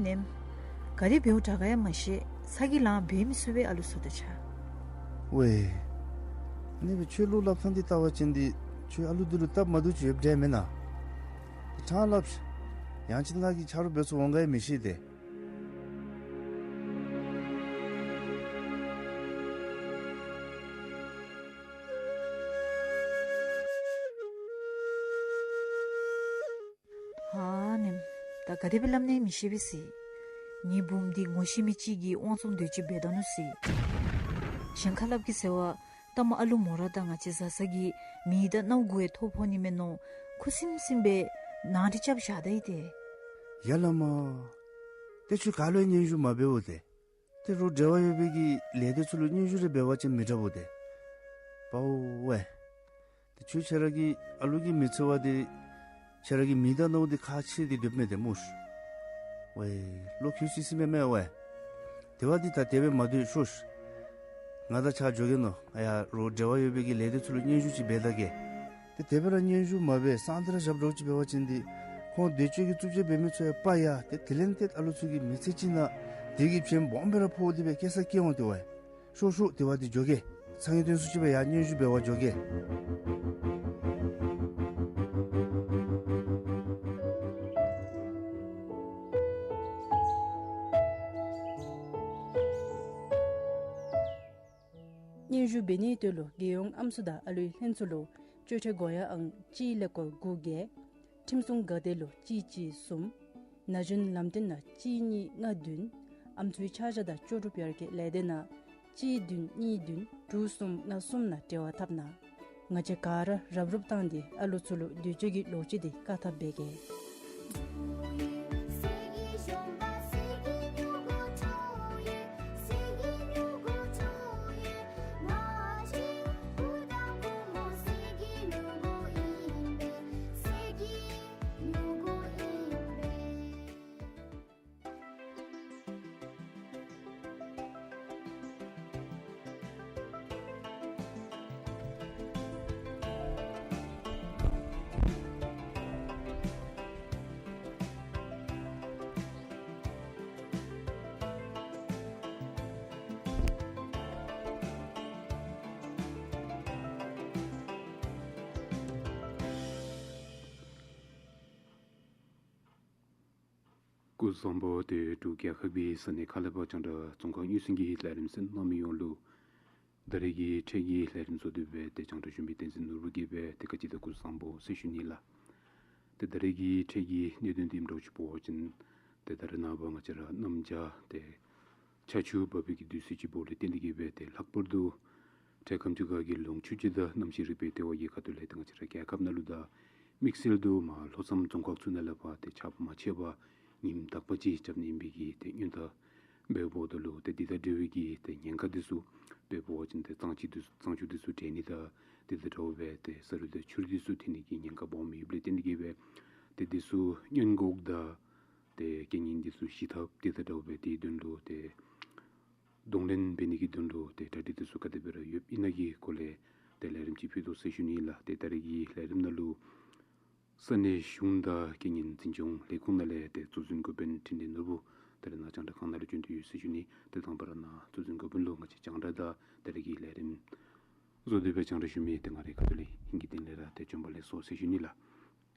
ནེམ། ག་དེ་འབདཝ་དྲག་ག་ཡང་མ་ཤེས། ཚ་གྱང་ལང་འབད་མི་ཚུགས་པས་ཨ་ལུ་ཚུ་དང་གཅིག་ཁར། ཝེ། ཨ་ནི་སྦེ་ཁྱོད་ལུ་སླབ་ཐངས་འདི་བལྟ་བ་ཅིན་ཏེ་ཁྱོད་ཨ་ལུ་འདི་ལུ་སྟབས་མ་བདེཝ་ཅིག་ཡོདཔ་འདྲ་མེན་ན། ཕྲང་སླབ་ཤིག། ཡང་ཅིན་ང་གིས་ཆ་རོགས་འབད་ཚུགས་འོང་ག་ཡང་མི་ཤེས་ཏེ། ཨ་ནེམ། ད་ག་དེ་སྦེ་སླབ་ནི་མི་ཤེས་པས་ཟེར། ངེའི་བུམོ་འདི་ངོ་ཤེས་མི་ཅིག་གིས་དབང་བཙོང་འདོད་ཅིག་འབད་ད་ནུག་ཟེར། གཞན་ཁར་སླབ་གེ་ཟེར་བ། ད་མ་ཨ་ལུ་མོ་ར་དང་ང་བཅས་བཟའ་ཚང་གི་མེ་དང་སྣུམ་འཁོར་ཡང་ཐོ་ཕོག་ནི་མས་མནོ། ཁུ་སིམ་སིམ་སྦེ་ནང་འདི་རྐྱབ་བཞག་ད་ཡི་ཏེ། ཡ་བླ་མ། ཏེ་ཁྱོད་ག་ལུ་ཡང་སྙན་ཞུ་མ་འབདཝ་ཏེ། ཏེ་རོགས་འབྲེལ་བ་ཡོད་པའི་གི་ལས་སྡེ་ཚུ་ལུ་སྙན་ཞུ་རེ་འབད་བ་ཅིན་མི་དྲག་པོ་དེ་པའོ་ཝའི། ཏེ་ཁྱོད་ཁྱོད་ར་གི་ཨ་ལུ་གི་མི་ཚེ་བ་དེ་ཁྱོད་ར་གི་མི་ད་ནོ་དེ་ཁག་ཆེ་དེ་སྡོདཔ་མས་དེ་སྨོ་ཤི། ཝའི་ལོ་ཁྱོད་སི་སི་མེ་མེ་ཝའི། དེ་བ་དེ་ད་དེ་སྦེ་མ་སྡོད་ཤོག་ཤི། ང་ད་ཕྱག་འཇོ་གེ་ནོ། ཨ་ཡ་རོགས་འབྲེལ་བ་ཡོད་པའི་གི་ལས་སྡེ་ཚུ་ལུ་སྙན་ཞུ་ཅིག་འབད་ད་གེ། ཏེ་དེ་སྦེ་ར་སྙན་ཞུ་མ་འབད་སང་སྟེ་ར་བཞག་འགྱོ་ཅིག་འབད་བ་ཅིན་དེ་ཁོང་འདོད་སྤྱོད་ཀྱི་རྩུབ་སྤྱོད་འབད་མི་ཚུ་ཡང་སྤར་ཡ་ཏེ་དེ་ལས་ཏེ་ཨ་ལུ་ཚུ་གི་མི་ཚེ་ཅིག་ནང་དེ་གི་ཕན་སྦོམ་སྦེ་ར་ཕོག་སྟེ་སྦེ་སྐྱེ་ས་སྐྱེ་འོང་དེ་ཝའི། ཤོག་ཤོག་དེ་བ་དེ་འགྱོ་གེ། ཚང་ཡོད་དོན་སུ་ཅིག་སྦེ་ཡར་སྙན་ཞུ་འབད་བར་འགྱོ་གེ། སྙན་ཞུ་འབད་ནིའི་དོན་ལུ་རྒྱལ་ཡོངས་ཨམ་སྲུ་དང་ཨ་ལུའི་ལྷན་ཚོགས་ལུ་སྤྱོད་ཁྲལ་དགོ་ཡ་ཨང་གཅིག་ཀླད་ཀོར་དགུ་བརྒྱད། ཁྲིམས་སྲུང་འགག་སྡེ་ལུ་གཅིག་གཅིག་གསུམ། ན་གཞོན་ལམ་སྟོན་ནང་གཅིག་གཉིས་ལྔ་བདུན། ཨམ་སྲུའི་ཆ་བཞག་དང་ལྕོགས་གྲུབ་ཡར་རྒྱས་ལས་སྡེ་ནང་གཅིག་བདུན་གཉིས་བདུན་དྲུག་གསུམ་ལྔ་གསུམ་ནང་འབྲེལ་བ་འཐབ་གནང་། ང་བཅས་ག་ར་རབ་རུབ་བཏང་སྟེ་ཨ་ལུ་ཚུ་ལུ་འདོད་སྤྱོད་ཀྱི་ལོག་སྤྱོད་དེ་བཀག་ཐབས་འབད་གེ། སྐུ་གཟུགས་བཟང་པོ། ཏེ་འབྲུག་རྒྱལ་ཁབ་ཀྱི་ས་གནས་ཁག་ལས་ཕར་རྒྱང་བསྒྲགས་རྫོང་ཁག་གཉིས་ཚུན་གྱི་ལས་རིམ་གསན་གནང་མི་ཡོངས་ལུ་ད་རེས་ཀྱི་འཕྲལ་གྱི་ལས་རིམ་བཟོ་སྟེ་སྦེ་ཏེ་རྒྱང་བསྒྲགས་ཞུ་མི་བསྟན་འཛིན་ནོར་བུ་གིས་སྦེ་ཏེ་བཀའ་དྲིན་དང་སྐུ་གཟུགས་བཟང་པོ་ཟེར་ཞུ་ནི་ལགས། ཏེ་ད་རེས་ཀྱི་འཕྲལ་གྱི་གནད་དོན་འདི་ཨིནམ་འདྲཝ་ཅིག་འབད་བ་ཅིན་ཏེ་ད་རེས་ནངས་པ་ང་བཅས་ར་གནམ་བྱཱར་ཏེ་ཆར་ཆུ་འབབ་པའི་གི་དུས་ཚོད་ཅིག་འབདཝ་ལས་བརྟེན་ཏེ་གིས་སྦེ་ཏེ་ལྷག་པར་དུ་འཕྲལ་ཁམས་ཅིག་ཁར་གྱི་ལོངས་སྤྱོད་ཅིག་དང་གནམ་གཤིས་རིག་པའི་ལྟེ་བ་གི་ཁ་ཐུག་ལས་ཏེ་ང་བཅས་ར་རྒྱལ་ཁབ་ནང་ལུ་དང་དམིགས་བསལ་དུ་མར་ལྷོ་མཚམས་རྫོང་ཁག་ཚུ་ནང་ལས་ཕར་ཏེ་ཆརཔ་མ་ཆད་པར་ཉིམ་དག་པ་ཅིག་རྐྱབ་ནི་ཨིན་པའི་གི་ཏེ་སྔོན་བརྡ་འབདཝ་ད་ལུ་ཏེ་འདི་དང་འབྲེལ་བའི་གི་ཏེ་ཉེན་ཁ་འདི་ཚུ་དཔེ་འབད་བ་ཅིན་ཏེ་གཙང་ཆུ་འདི་གཙང་ཆུ་འདི་ཚུ་འདྲེན་ནི་དང་དེ་དང་འདྲཝ་སྦེ་ཏེ་ས་རུད་དང་ཆུ་རུད་འདི་ཚུ་ཐོན་ནི་གི་ཉེན་ཁ་སྦོམ་ཡོདཔ་ལས་བརྟེན་ཏེ་གིས་སྦེ་ཏེ་འདི་ཚུ་སྔོན་འགོག་དང་ཏེ་རྐྱེན་ངན་འདི་ཚུ་ཞི་ཐབས་དེ་དང་འདྲཝ་སྦེ་དེའི་དོན་ལུ་ཏེ་གདོང་ལེན་འབད་ནི་གི་དོན་ལུ་ཏེ་གྲ་སྒྲིག་འདི་ཚུ་ག་དེ་སྦེ་ར་ཡོདཔ་ཨིན་ན་གི་སྐོར་ལས་ཏེ་ལས་རིམ་ཅིག་ཕུལ་དོ་ཟེར་ཞུ་ནི་ལགས། ཏེ་ད་རེས་ཀྱི་ལས་རིམ་ནང་ལུ་ས་གནས་གཞུང་དང་རྐྱེན་ངན་འཛིན་སྐྱོང་ལས་ཁུངས་ནང་ལས་ཏེ་གཙོ་འཛིན་འགོ་དཔོན་འཕྲིན་ལས་ནོར་བུ་ད་རེས་ནཱ་རྒྱང་བསྒྲགས་ཁང་ནང་ལུ་བྱོན་ཏེ་ཡོད་ཟེར་ཞུ་ནི། ཏེ་དང་པ་ར་ནཱ་གཙོ་འཛིན་འགོ་དཔོན་ལུ་ང་བཅས་རྒྱང་བསྒྲགས་དང་ད་རེས་ཀྱི་ལས་རིམ་བཟོ་སྟེ་སྦེ་རྒྱང་བསྒྲགས་ཞུ་མི་ཏེ་ང་རའི་ཁ་ཐུག་ལས་ཧིང་གི་གཏིང་ལས་ར་ཏེ་བྱོན་པ་ལེགས་སོ་ཟེར་ཞུ་ནི་ལགས།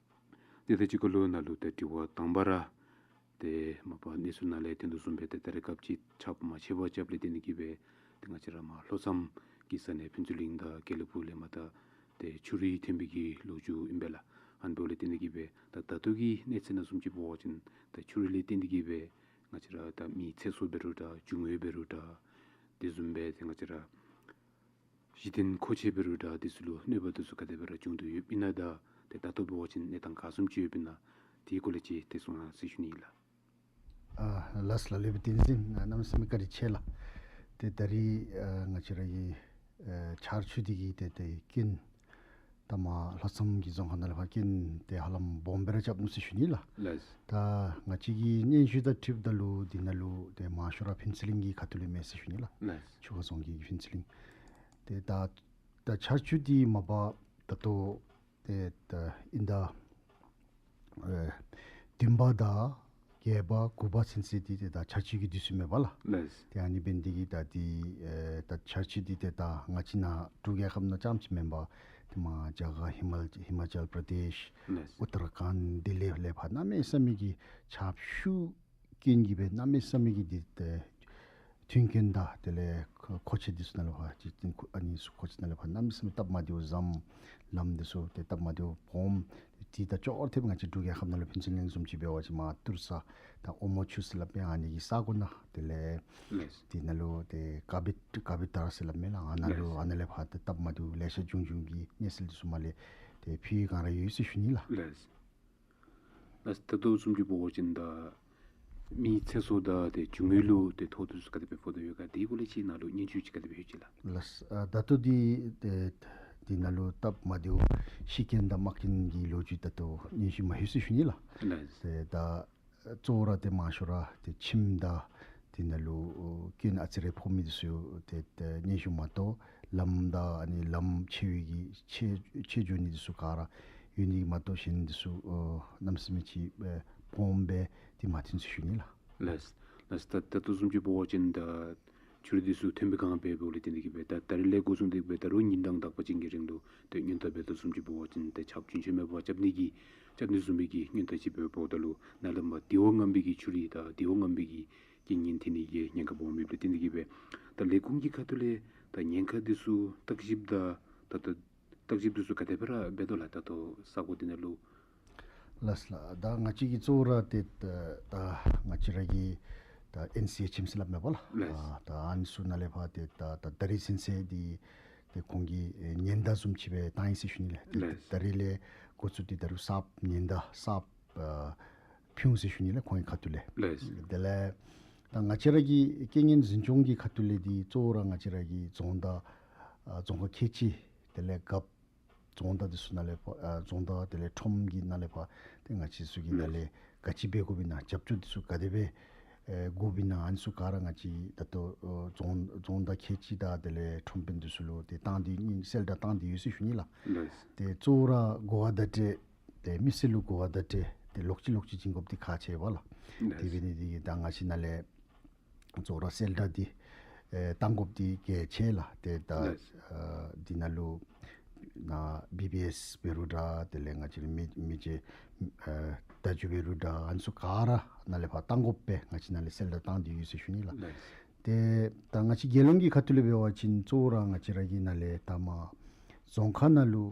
ཏེ་ད་ཅི་ག་ལོ་ནཱ་ལུ་ཏེ་དྲི་བ་དང་པ་ར་ཏེ་མ་པ་གནས་ཚུལ་ནང་ལས་ཐོན་དོ་བཟུམ་སྦེ་ཏེ་ད་རེས་སྐབས་ཅིག་ཆརཔ་མ་ཆད་པར་རྐྱབ་ལས་བརྟེན་ཏེ་གིས་སྦེ་ཏེ་ང་བཅས་ར་མར་ལྷོ་མཚམས་ཀྱི་ས་གནས་ཕུན་ཚོགས་གླིང་དང་དགེ་ལེགས་ཕུག་ལས་མར་ད་ཏེ་ཆུ་རུད་ཐོན་པའི་གི་ལོ་རྒྱུས་ཨིན་པས་ལགས། ཨ་ནི་འབདཝ་ལས་བརྟེན་ཏེ་གིས་སྦེ་ད་ད་ལྟོ་གི་གནས་ཚད་ནང་བཟུམ་ཅིག་འབད་བ་ཅིན་ད་ཆུ་རུད་ལས་བརྟེན་ཏེ་གིས་སྦེ་ང་བཅས་ར་ད་མི་ཚེ་སྲོག་འབད་རུང་འདྲ་འབྱུང་བ་འབད་རུང་འདྲ་དེ་བཟུམ་སྦེ་ཏེ་ང་བཅས་ར་གཞི་རྟེན་མཁོ་ཆས་འབད་རུང་འདྲ་འདི་ཚུ་ལུ་གནོད་པ་འདི་ཚུ་ག་དེ་སྦེ་ར་བྱུང་དོ་ཡོདཔ་ཨིན་ན་དང་ཏེ་ད་ལྟོ་འབད་བ་ཅིན་གནས་སྟངས་ག་བཟུམ་ཅིག་ཡོདཔ་ཨིན་ན་དེའི་སྐོར་ལས་ཅིག་ཏེ་གསུང་གནང་ཟེར་ཞུ་ནི་ཨིན་ལགས། ཨ་ལགས་ལགས། ལེགས་པའི་བསྟན་འཛིན་གནམ་མེད་ས་མེད་བཀའ་དྲིན་ཆེ་ལགས། ཏེ་ད་རེས་ཨ་ང་བཅས་ར་གི་ཨ་ཆར་ཆུ་འདི་གིས་ཏེ་ཏེ་རྐྱེན་ད་མར་ལྷོ་མཚམས་ཀྱི་རྫོང་ཁག་ནང་ལས་ཕར་རྐྱེན་ཏེ་ཧ་ལམ་སྦོམ་སྦེ་ར་རྐྱབ་ནུག་ཟེར་ཞུ་ནི་ལགས། ལགས། ད་ང་བཅས་ཀྱི་སྙན་ཞུ་དང་འཁྲིལཝ་ད་ལུ་འདི་ནང་ལུ་ཏེ་མང་ཤོས་ར་ཕུན་ཚོགས་གླིང་གི་ཁ་ཐུག་ལས་མས་ཟེར་ཞུ་ནི་ལགས། ལགས། ཆུ་ཁ་རྫོང་གི་ཕུན་ཚོགས་གླིང་། ཏེ་ད་ད་ཆར་ཆུ་འདི་མ་པ་ད་ལྟོ་ཏེ་ད་དབྱིན་ཟླ་ཨེ་བདུན་པ་དང་བརྒྱད་པ་དགུ་པ་ཚུན་ཚོད་འདི་ཏེ་ད་ཆར་ཆུ་གི་དུས་ཚོད་མས་པ་ལགས། ལགས། ཏེ་ཨ་ནི་འབད་ནི་འདི་གིས་ད་འདི་ཨེ་ད་ཆར་ཆུ་འདི་ཏེ་ད་ང་བཅས་ནཱ་འབྲུག་རྒྱལ་ཁབ་ནང་རྐྱངམ་ཅིག་མེན་པར་ཏེ་མར་རྒྱ་གར་ཧི་མ་ཧི་མ་ཅལ་པྲ་དེཤ། ལགས། ཨུ་ཏ་ར་ཁཱན་ལྡི་ལི་ལས་ཕར་གནམ་མེད་ས་མེད་ཀྱི་ཆརཔ་ཤུགས་རྐྱེན་གྱིས་སྦེ་གནམ་མེད་ས་མེད་ཀྱི་འདི་ཏེ་མཐུན་རྐྱེན་དང་དེ་ལས་མཁོ་ཆས་འདི་ཚུ་ནང་ལས་ཕར་ཅིག་ཨ་ནི་ཚུ་མཁོ་ཆས་ནང་ལས་ཕར་གནམ་མེད་ས་མེད་སྟབས་མ་བདེཝ་བཟུམ། ལམ་འདི་ཚུ་ཏེ་སྟབས་མ་བདེཝ་སྦོམ། དེ་དང་ཅོག་འཐདཔ་ང་བཅས་འབྲུག་རྒྱལ་ཁབ་ནང་ལུ་ཕུན་ཚོགས་གླིང་བཟུམ་ཅིག་འབད་བ་ཅིན་མར་ཏུར་ས་ད་ཨོ་མོ་ཆུ་ཟེར་སླབ་མི་ཨ་ནི་གི་ས་གོ་ནང་དེ་ལས་ལགས། དེ་ནང་ལུ་ཏེ་ཀ་བི་ཀ་བི་ཏར་ཟེར་སླབ་མི་ལགས། ཨ་ནཱ་ལུ་ལགས། ཨ་ནཱ་ལས་ཕར་ཏེ་སྟབས་མ་བདེཝ་ལེ་ཤ་བྱུང་བྱུང་གི་གནས་ཚུལ་འདི་ཚུ་མར་ལས་ཏེ་ཕུལ་གང་ར་ཡོད་ཟེར་ཞུ་ནི་ལགས། ལགས། ལགས། ད་ལྟོ་བཟུམ་ཅིག་འབད་བ་ཅིན་ད་ མི་ཚེ་སྲོག་དང་ཏེ་འབྱུང་ཡུལ་ལུ་ཏེ་ཐོགས་དུས་སུ་ག་དེ་སྦེ་ཕོག་དོ་ཡོད་ག། དེའི་སྐོར་ལས་ཅིག་ནཱ་ལུ་སྙན་ཞུ་ཅིག་ག་དེ་སྦེ་ཡོད་ཅི་ལགས། ལགས། ཨ་ད་ལྟོ་འདི་ཏེ་འདི་ནང་ལུ་སྟབས་མ་བདེཝ་ཤི་རྐྱེན་དང་རྨ་རྐྱེན་གྱི་ལོ་རྒྱུས་ད་ལྟོ་སྙན་ཞུ་མ་ལྷོད་ཟེར་ཞུ་ནི་ལགས། ལགས། ཏེ་ད་གཙོ་བོ་ར་ཏེ་མང་ཤོས་ར་ཏེ་ཁྱིམ་དང་འདི་ནང་ལུ་ཨོ་རྐྱེན་ཨ་ཙི་རེ་ཕོག་མི་འདི་ཚུ་ཏེ་ཏེ་སྙན་ཞུ་མ་གཏོགས་ལམ་དང་ཨ་ནི་ལམ་ཕྱེ་བའི་གི་ཕྱེ་ཕྱེ་འགྱོ་ནི་འདི་ཚུ་ག་ར་ཡོད་ནི་མ་གཏོགས་གཞན་འདི་ཚུ་ཨོ་གནམ་མེད་ས་མེད་ཅིག་ཨེ་སྦོམ་སྦེ་ཏེ་མ་ཐོན་ཟེར་ཞུ་ནི་ལགས། ལགས། ལགས། ད་ད་ལྟོ་བཟུམ་ཅིག་འབད་བ་ཅིན་ད་ཆུ་རུད་འདི་ཚུ་ཐོན་པའི་སྒང་འབད་འབདཝ་ལས་བརྟེན་ཏེ་གིས་སྦེ་ད་ད་རིས་ལས་འགོ་བཟུང་སྟེ་གིས་སྦེ་ད་རུང་ཉིན་གྲངས་དག་པ་ཅིག་གི་རིང་ལུ་ཏེ་སྔོན་བརྡ་འབད་དོ་བཟུམ་ཅིག་འབད་བ་ཅིན་ཏེ་ཆརཔ་རྒྱུན་ཆད་མེད་པར་རྐྱབ་ནི་གི་རྐྱབ་ནི་བཟུམ་མའི་གི་སྔོན་བརྡ་ཅིག་འབད་འབདཝ་ད་ལུ་ནཱ་ལས་མར་འདི་བ་ངན་པའི་གི་ཆུ་རུད་དང་འདི་བ་ངན་པའི་གི་རྐྱེན་ངན་ཐོན་ནི་གི་ཉེན་ཁ་སྦོམ་ཡོདཔ་ལས་བརྟེན་ཏེ་གིས་སྦེ་ད་ལས་ཁུངས་ཀྱི་ཁ་ཐུག་ལས་ད་ཉེན་ཁ་འདི་ཚུ་བརྟག་ཞིབ་དང་ད་ལྟོ་བརྟག་ཞིབ་འདི་ཚུ་ག་དེ་སྦེ་ར་འབད་དོ་ལགས། ད་ལྟོ་ས་གོ་འདི་ནང་ལུ། ལགས་ལགས། ད་ང་བཅས་ཀྱིས་གཙོ་བོ་ར་ཏེ་ད་ད་ང་བཅས་ར་གི་ད་ཨེན་སི་ཨེཆ་ཨེམ་སི་སླབ་མས་པ་ལགས། ལགས། ཨ་ད་ཨ་ནི་ཚུ་ནང་ལས་ཕར་ཏེ་ད་ད་ད་རིས་ཚུན་ཚོད་འདི་ཏེ་ཁོང་གིས་ཨེ་ཉེན་བརྡ་བཟུམ་ཅིག་སྦེ་བཏང་ཡི་ཟེར་ཞུ་ནི་ལགས། ཏེ་ལགས། ད་རིས་ལས་འགོ་བཙུགས་ཏེ་ད་རུང་གསརཔ་ཉེན་བརྡ་གསརཔ་ཨ་ཕུལ་འོང་ཟེར་ཞུ་ནི་ལགས་ཁོང་གི་ཁ་ཐུག་ལས། ལགས། དེ་ལས་ད་ང་བཅས་ར་གི་རྐྱེན་ངན་འཛིན་སྐྱོང་གི་ཁ་ཐུག་ལས་འདི་གཙོ་བོ་ར་ང་བཅས་ར་གི་རྫོང་དང་ཨ་རྫོང་ཁག་ཁལ་གཅིག་དེ་ལས་རྒཔོ་རྫོང་བདག་འདི་ཚུ་ནང་ལས་ཕར་ཨ་རྫོང་བདག་དེ་ལས་ཁྲོམ་གྱི་ནང་ལས་ཕར་ཏེ་ང་བཅས་ཚུ་གི་ནང་ལས་ག་ཅི་འབད་དགོཔ་ཨིན་ན་རྒྱབ་སྐྱོར་འདི་ཚུ་ག་དེ་སྦེ་ཨེ་དགོཔ་ཨིན་ན་ཨ་ནི་ཚུ་ག་ར་ང་བཅས་ད་ལྟོ་ཨོ་རྫོང་རྫོང་བདག་ཁལ་གཅིག་དང་དེ་ལས་ཁྲོམ་དཔོན་འདི་ཚུ་ལུ་ཏེ་བཏང་སྟེ་ཨིན་གསལ་བསྒྲགས་བཏང་སྟེ་ཡོད་ཟེར་ཞུ་ནི་ལགས། ལགས། ཏེ་གཙོ་བོ་ར་གོ་བ་བརྡ་སྤྲོད་ཏེ་མི་སེར་ལུ་གོ་བ་བརྡ་སྤྲོད་ཏེ་ལོག་ཅི་ལོག་ཅི་བྱིན་དགོཔ་འདི་ཁག་ཆེ་བས་ལགས། ལགས། དེ་འབད་ནི་འདི་གིས་ད་ང་བཅས་ནང་ལས་གཙོ་བོ་ར་གསལ་བསྒྲགས་འདི་ཨེ་བཏང་དགོཔ་འདི་གལ་ཆེ་ལགས། ཏེ་ད་ལགས། ཨ་འདི་ནང་ལུ་ནཱ་བི་བི་ཨེསི་འབད་རུང་འདྲ་དེ་ལས་ང་བཅས་ར་མི་མི་རྗེ་ཨ་བརྡ་བརྒྱུད་འབད་རུང་འདྲ་ཨ་ནི་ཚུ་ག་ར་ནང་ལས་ཕར་བཏང་དགོཔ་སྦེ་ང་བཅས་ནང་ལས་གསལ་བསྒྲགས་བཏང་སྟེ་ཡོད་ཟེར་ཞུ་ནི་ལགས། ལགས། ཏེ་ད་ང་བཅས་རྒྱལ་ཡོངས་ཀྱི་ཁ་ཐུག་ལས་འབད་བ་ཅིན་གཙོ་བོ་ར་ང་བཅས་ར་གི་ནང་ལས་ད་མར་རྫོང་ཁག་ནང་ལུ་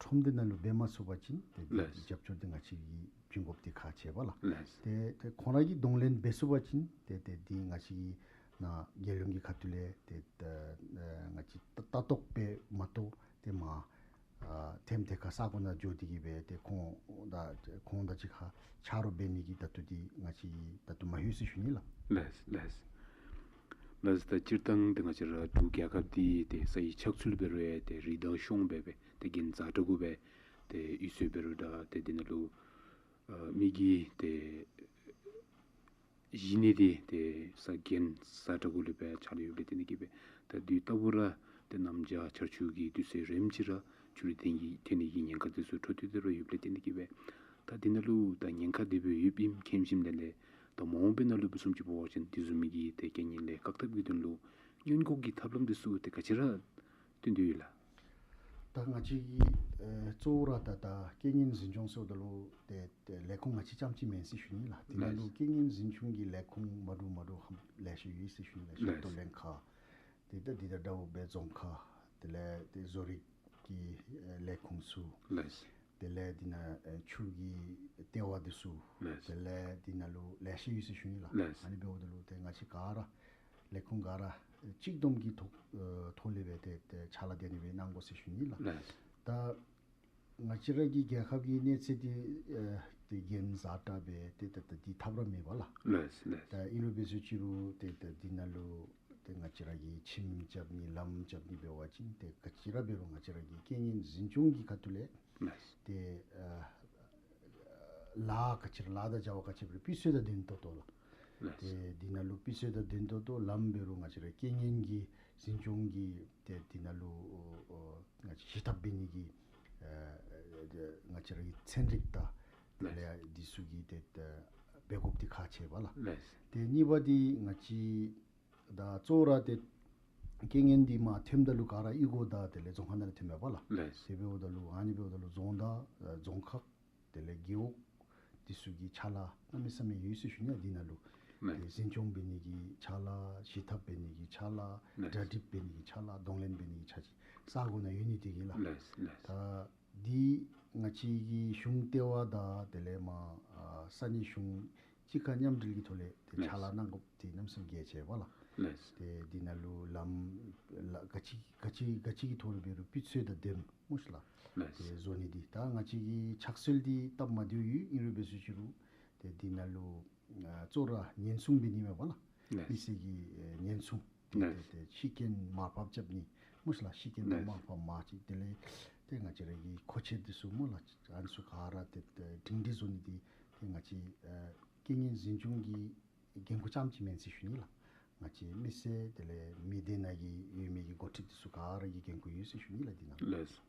ཁྲོམ་སྡེ་ནང་ལུ་འབད་མ་ཚུགས་པ་ཅིན་ཏེ་འདི་ལགས། རྒྱབ་སྐྱོར་འདི་ང་བཅས་ཀྱིས་བྱིན་དགོཔ་འདི་ཁག་ཆེ་བས་ལགས། ལགས། ཏེ་ཏེ་ཁོང་ར་གིས་གདོང་ལེན་འབད་ཚུགས་པ་ཅིན་ཏེ་ཏེ་འདི་ང་བཅས་ཀྱི་ནཱ་རྒྱལ་ཡོངས་ཀྱི་ཁ་ཐུག་ལས་ཏེ་ད་ཨ་ང་བཅས་ལྟ་ལྟ་རྟོག་སྦེ་མ་གཏོགས་ཏེ་མར་ཨ་ཐེམ་ཐེ་ཁ་ས་གོ་ནང་འགྱོ་སྟེ་གིས་སྦེ་ཏེ་ཁོང་དང་ཁོང་དང་གཅིག་ཁར་ཆ་རོགས་འབད་ནི་གི་ད་ལྟོ་འདི་ང་བཅས་ད་ལྟོ་མ་ལྷོད་ཟེར་ཞུ་ནི་ལགས། ལགས་ལགས། ལགས། ད་སྤྱིར་བཏང་ཏེ་ང་བཅས་ར་འབྲུག་རྒྱལ་ཁབ་འདི་ཏེ་ས་ཡི་ཆགས་ཚུལ་འབད་རུང་ཡང་ཏེ་རི་དང་གཤོང་སྦེ་སྦེ་ཏེ་གྱེན་འཛེགས་འགྲོ་དགོ་པས། ཏེ་གཡུས་ཚན་འབད་རུང་འདྲ་ཏེ་འདི་ནང་ལུ་ཨ་མི་གི་ཏེ་གཞི་གནས་འདི་ཏེ་ས་གྱེན་འཛེགས་འགྲོ་དགོཔ་ལས་སྦེ་ཆགས་ཡོདཔ་ལས་བརྟེན་ཏེ་གིས་སྦེ་ད་དུས་རྟག་བུ་ར་ཏེ་གནམ་བྱཱར་ཆར་ཆུ་གི་དུས་ཚོད་རནམ་ཅིག་ར་ཆུ་རུད་ཐོན་གྱི་ཐོན་ནི་གི་ཉེན་ཁ་འདི་ཚུ་འཕྲོ་མཐུད་དེ་ར་ཡོདཔ་ལས་བརྟེན་ཏེ་གིས་སྦེ་ད་འདི་ནང་ལུ་ད་ཉེན་ཁ་དེ་སྦེ་ཡོདཔ་ཨིནམ་མཁྱེན་ཞིནམ་ལས་ལས་ད་མ་འོངས་པའི་ནང་ལུ་བཟུམ་ཅིག་འབད་བ་ཅིན་དེ་བཟུམ་མའི་གི་ཏེ་རྐྱེན་ངན་ལས་བཀག་ཐབས་ཀྱི་དོན་ལུ་སྔོན་འགོག་གི་ཐབས་ལམ་འདི་ཚུ་ཏེ་ག་ཅི་ར་བཏོན་དོ་ཡོད་ལགས། ད་ང་བཅས་ཀྱི་ཨེ་གཙོ་བོ་ར་ད་ད་རྐྱེན་ངན་འཛིན་སྐྱོང་ཟེརཝ་ད་ལུ་ཏེ་ཏེ་ལས་ཁུངས་ང་བཅས་རྐྱངམ་ཅིག་མེན་ཟེར་ཞུ་ནི་ལགས། དེ་ནང་ལུ་ལགས། རྐྱེན་ངན་འཛིན་སྐྱོང་གི་ལས་ཁུངས་མ་འདྲཝ་མ་འདྲཝ་ཧ་ལམ་ལེ་ཤ་ཡོད་ཟེར་ཞུ་ནི་ལགས། ལགས། གཏོར་ལེན་ཁང་ཏེ་ད་འདི་དང་འདྲཝ་སྦེ་རྫོང་ཁག་དེ་ལས་ཏེ་བཟོ་རིག་གི་ཨེ་ལས་ཁུངས་ཚུ། ལགས། དེ་ལས་འདི་ནང་ཨེ་ཆུ་གི་ལྟེ་བ་འདི་ཚུ། ལགས། དེ་ལས་འདི་ནང་ལུ་ལེ་ཤ་ཡོད་ཟེར་ཞུ་ནི་ལགས། ལགས། ཨ་ནི་འབདཝ་ད་ལུ་ཏེ་ང་བཅས་ག་ར་ལས་ཁུངས་ག་ར་གཅིག་བསྡོམས་ཀྱི་ཐོག་ཨེ་ཐོག་ལས་སྦེ་ཏེ་ཏེ་ཕྱག་ལཱ་དེ་ནི་སྦེ་གནང་དགོ་ཟེར་ཞུ་ནི་ལགས། ལགས། ད་ང་བཅས་ར་གི་རྒྱལ་ཁབ་ཀྱི་གནས་ཚད་འདི་ཨེ་ཏེ་གྱེན་འཛེགས་འདྲ་སྦེ་ཏེ་ཏེ་ཏེ་འདི་ཐབས་ར་མེད་པ་ལགས། ལགས་ལགས། ད་ཨིན་རུང་འབད་ཟེར་ཅི་རུང་ཏེ་ཏེ་འདི་ནང་ལུ་ཏེ་ང་བཅས་ར་གི་ཁྱིམ་རྐྱབ་ནི་ལམ་རྐྱབ་ནི་འབད་བ་ཅིན་ཏེ་ག་ཅི་ར་འབད་རུང་ང་བཅས་ར་གི་རྐྱེན་ངན་འཛིན་སྐྱོང་གི་ཁ་ཐུག་ལས་ལགས། ཏེ་ཨ་ལཱ་ག་ཅི་ར་ལཱ་དང་བྱ་བ་ག་ཅི་ར་སྤུས་ཚད་དང་ལྡན་ཏོག་ཏོ་ལགས། ལགས། ཏེ་འདི་ནང་ལུ་སྤུས་ཚད་དང་ལྡན་ཏོག་ཏོ་ལམ་འབད་རུང་ང་བཅས་ར་རྐྱེན་ངན་གྱི་འཛིན་སྐྱོང་གི་ཏེ་འདི་ནང་ལུ་ཨོ་ཨོ་ང་བཅས་ཞི་ཐབས་འབད་ནི་གི་ཨ་ཏེ་ང་བཅས་ར་གི་ཚན་རིག་དང་དེ་ལས་འདི་ཚུ་གི་ཏེ་ཏེ་འབད་དགོཔ་འདི་ཁག་ཆེ་བས་ལགས། ལགས། ཏེ་གཉིས་པ་འདི་ང་བཅས་ད་གཙོ་བོ་ར་ཏེ་རྐྱེན་ངན་འདི་མར་ཐོནམ་ད་ལུ་ག་ར་གཡུས་སྒོ་དང་དེ་ལས་རྫོང་ཁག་ནང་ལས་ཐོནམ་མས་པ་ལགས། ལགས། དེ་འབདཝ་ད་ལུ་ཨ་ནི་འབདཝ་ད་ལུ་རྫོང་བདག་ཨ་རྫོང་ཁག་དེ་ལས་རྒེད་འོག་འདི་ཚུ་གི་ཕྱག་ལཱ་གནམ་མེད་ས་མེད་ཡོད་ཟེར་ཞུ་ནི་ཡ། འདི་ནང་ལུ་ལགས། ཏེ་འཛིན་སྐྱོང་འབད་ནི་གི་ཕྱག་ལཱ་ཞི་ཐབས་འབད་ནི་གི་ཕྱག་ལཱ་ལགས། གྲ་སྒྲིག་འབད་ནི་གི་ཕྱག་ལཱ་གདོང་ལེན་འབད་ནི་གི་ཕྱག་ཅིག་ས་གོ་ནང་ཡོད་ནི་དེ་གིས་ལགས། ལགས་ལགས། ད་འདི་ང་བཅས་ཀྱི་གཞུང་ལྟེ་བ་དང་དེ་ལས་མར་ཨ་ས་གནས་གཞུང་གཅིག་ཁར་མཉམ་འབྲེལ་གྱི་ཐོག་ལས་ཏེ་ལགས། ཕྱག་ལཱ་གནང་དགོཔ་འདི་གནམ་མེད་ས་མེད་གལ་ཆེ་བས་ལགས། ལགས། ཏེ་འདི་ནང་ལུ་ལམ་ལ་ག་ཅི་ག་ཅི་ག་ཅི་གི་ཐོག་ལས་འབད་རུང་སྤུས་ཚད་དང་ལྡནམ་སྨོ་ཤིག་ལགས། ལགས། ཏེ་བཟོ་ནི་འདི་ད་ང་བཅས་ཀྱི་ཆགས་སྲོལ་འདི་སྟབས་མ་བདེཝ་ཡོད། ཨིན་རུང་འབད་ཟེར་ཅི་རུང་ཏེ་འདི་ནང་ལུ་ ཨ་གཙོ་བོ་ར་ཉེན་སྲུང་འབད་ནི་མས་པ་ལགས། ལགས། མི་སེར་གྱི་ཨེ་ཉེན་སྲུང་། ཏེ་ལགས། ཏེ་ཏེ་ཤི་རྐྱེན་མར་ཕབ་རྐྱབ་ནི་སྨོ་ཤ་ལགས། ཤི་རྐྱེན་དང་ལགས། མར་ཕབ་མ་ཅིག་དེ་ལས་ཏེ་ང་བཅས་ར་གི་མཁོ་ཆས་འདི་ཚུ་སྨོ་ལགས། ཨ་ནི་ཚུ་ག་ར་ཏེ་ཏེ་སྒྲིང་སྒྲི་བཟོ་ནི་འདི་ཏེ་ང་བཅས་ཨེ་རྐྱེན་ངན་འཛིན་སྐྱོང་གི་འགན་ཁུར་རྐྱངམ་ཅིག་མེན་ཟེར་ཞུ་ནི་ལགས། ང་བཅས་མི་སེར་དེ་ལས་མི་སྡེ་ནང་གི་ཡོད་མི་གི་འགོ་ཁྲིད་འདི་ཚུ་ག་ར་གི་འགན་ཁུར་ཡོད་ཟེར་ཞུ་ནི་ལགས། འདི་ནང་ལགས།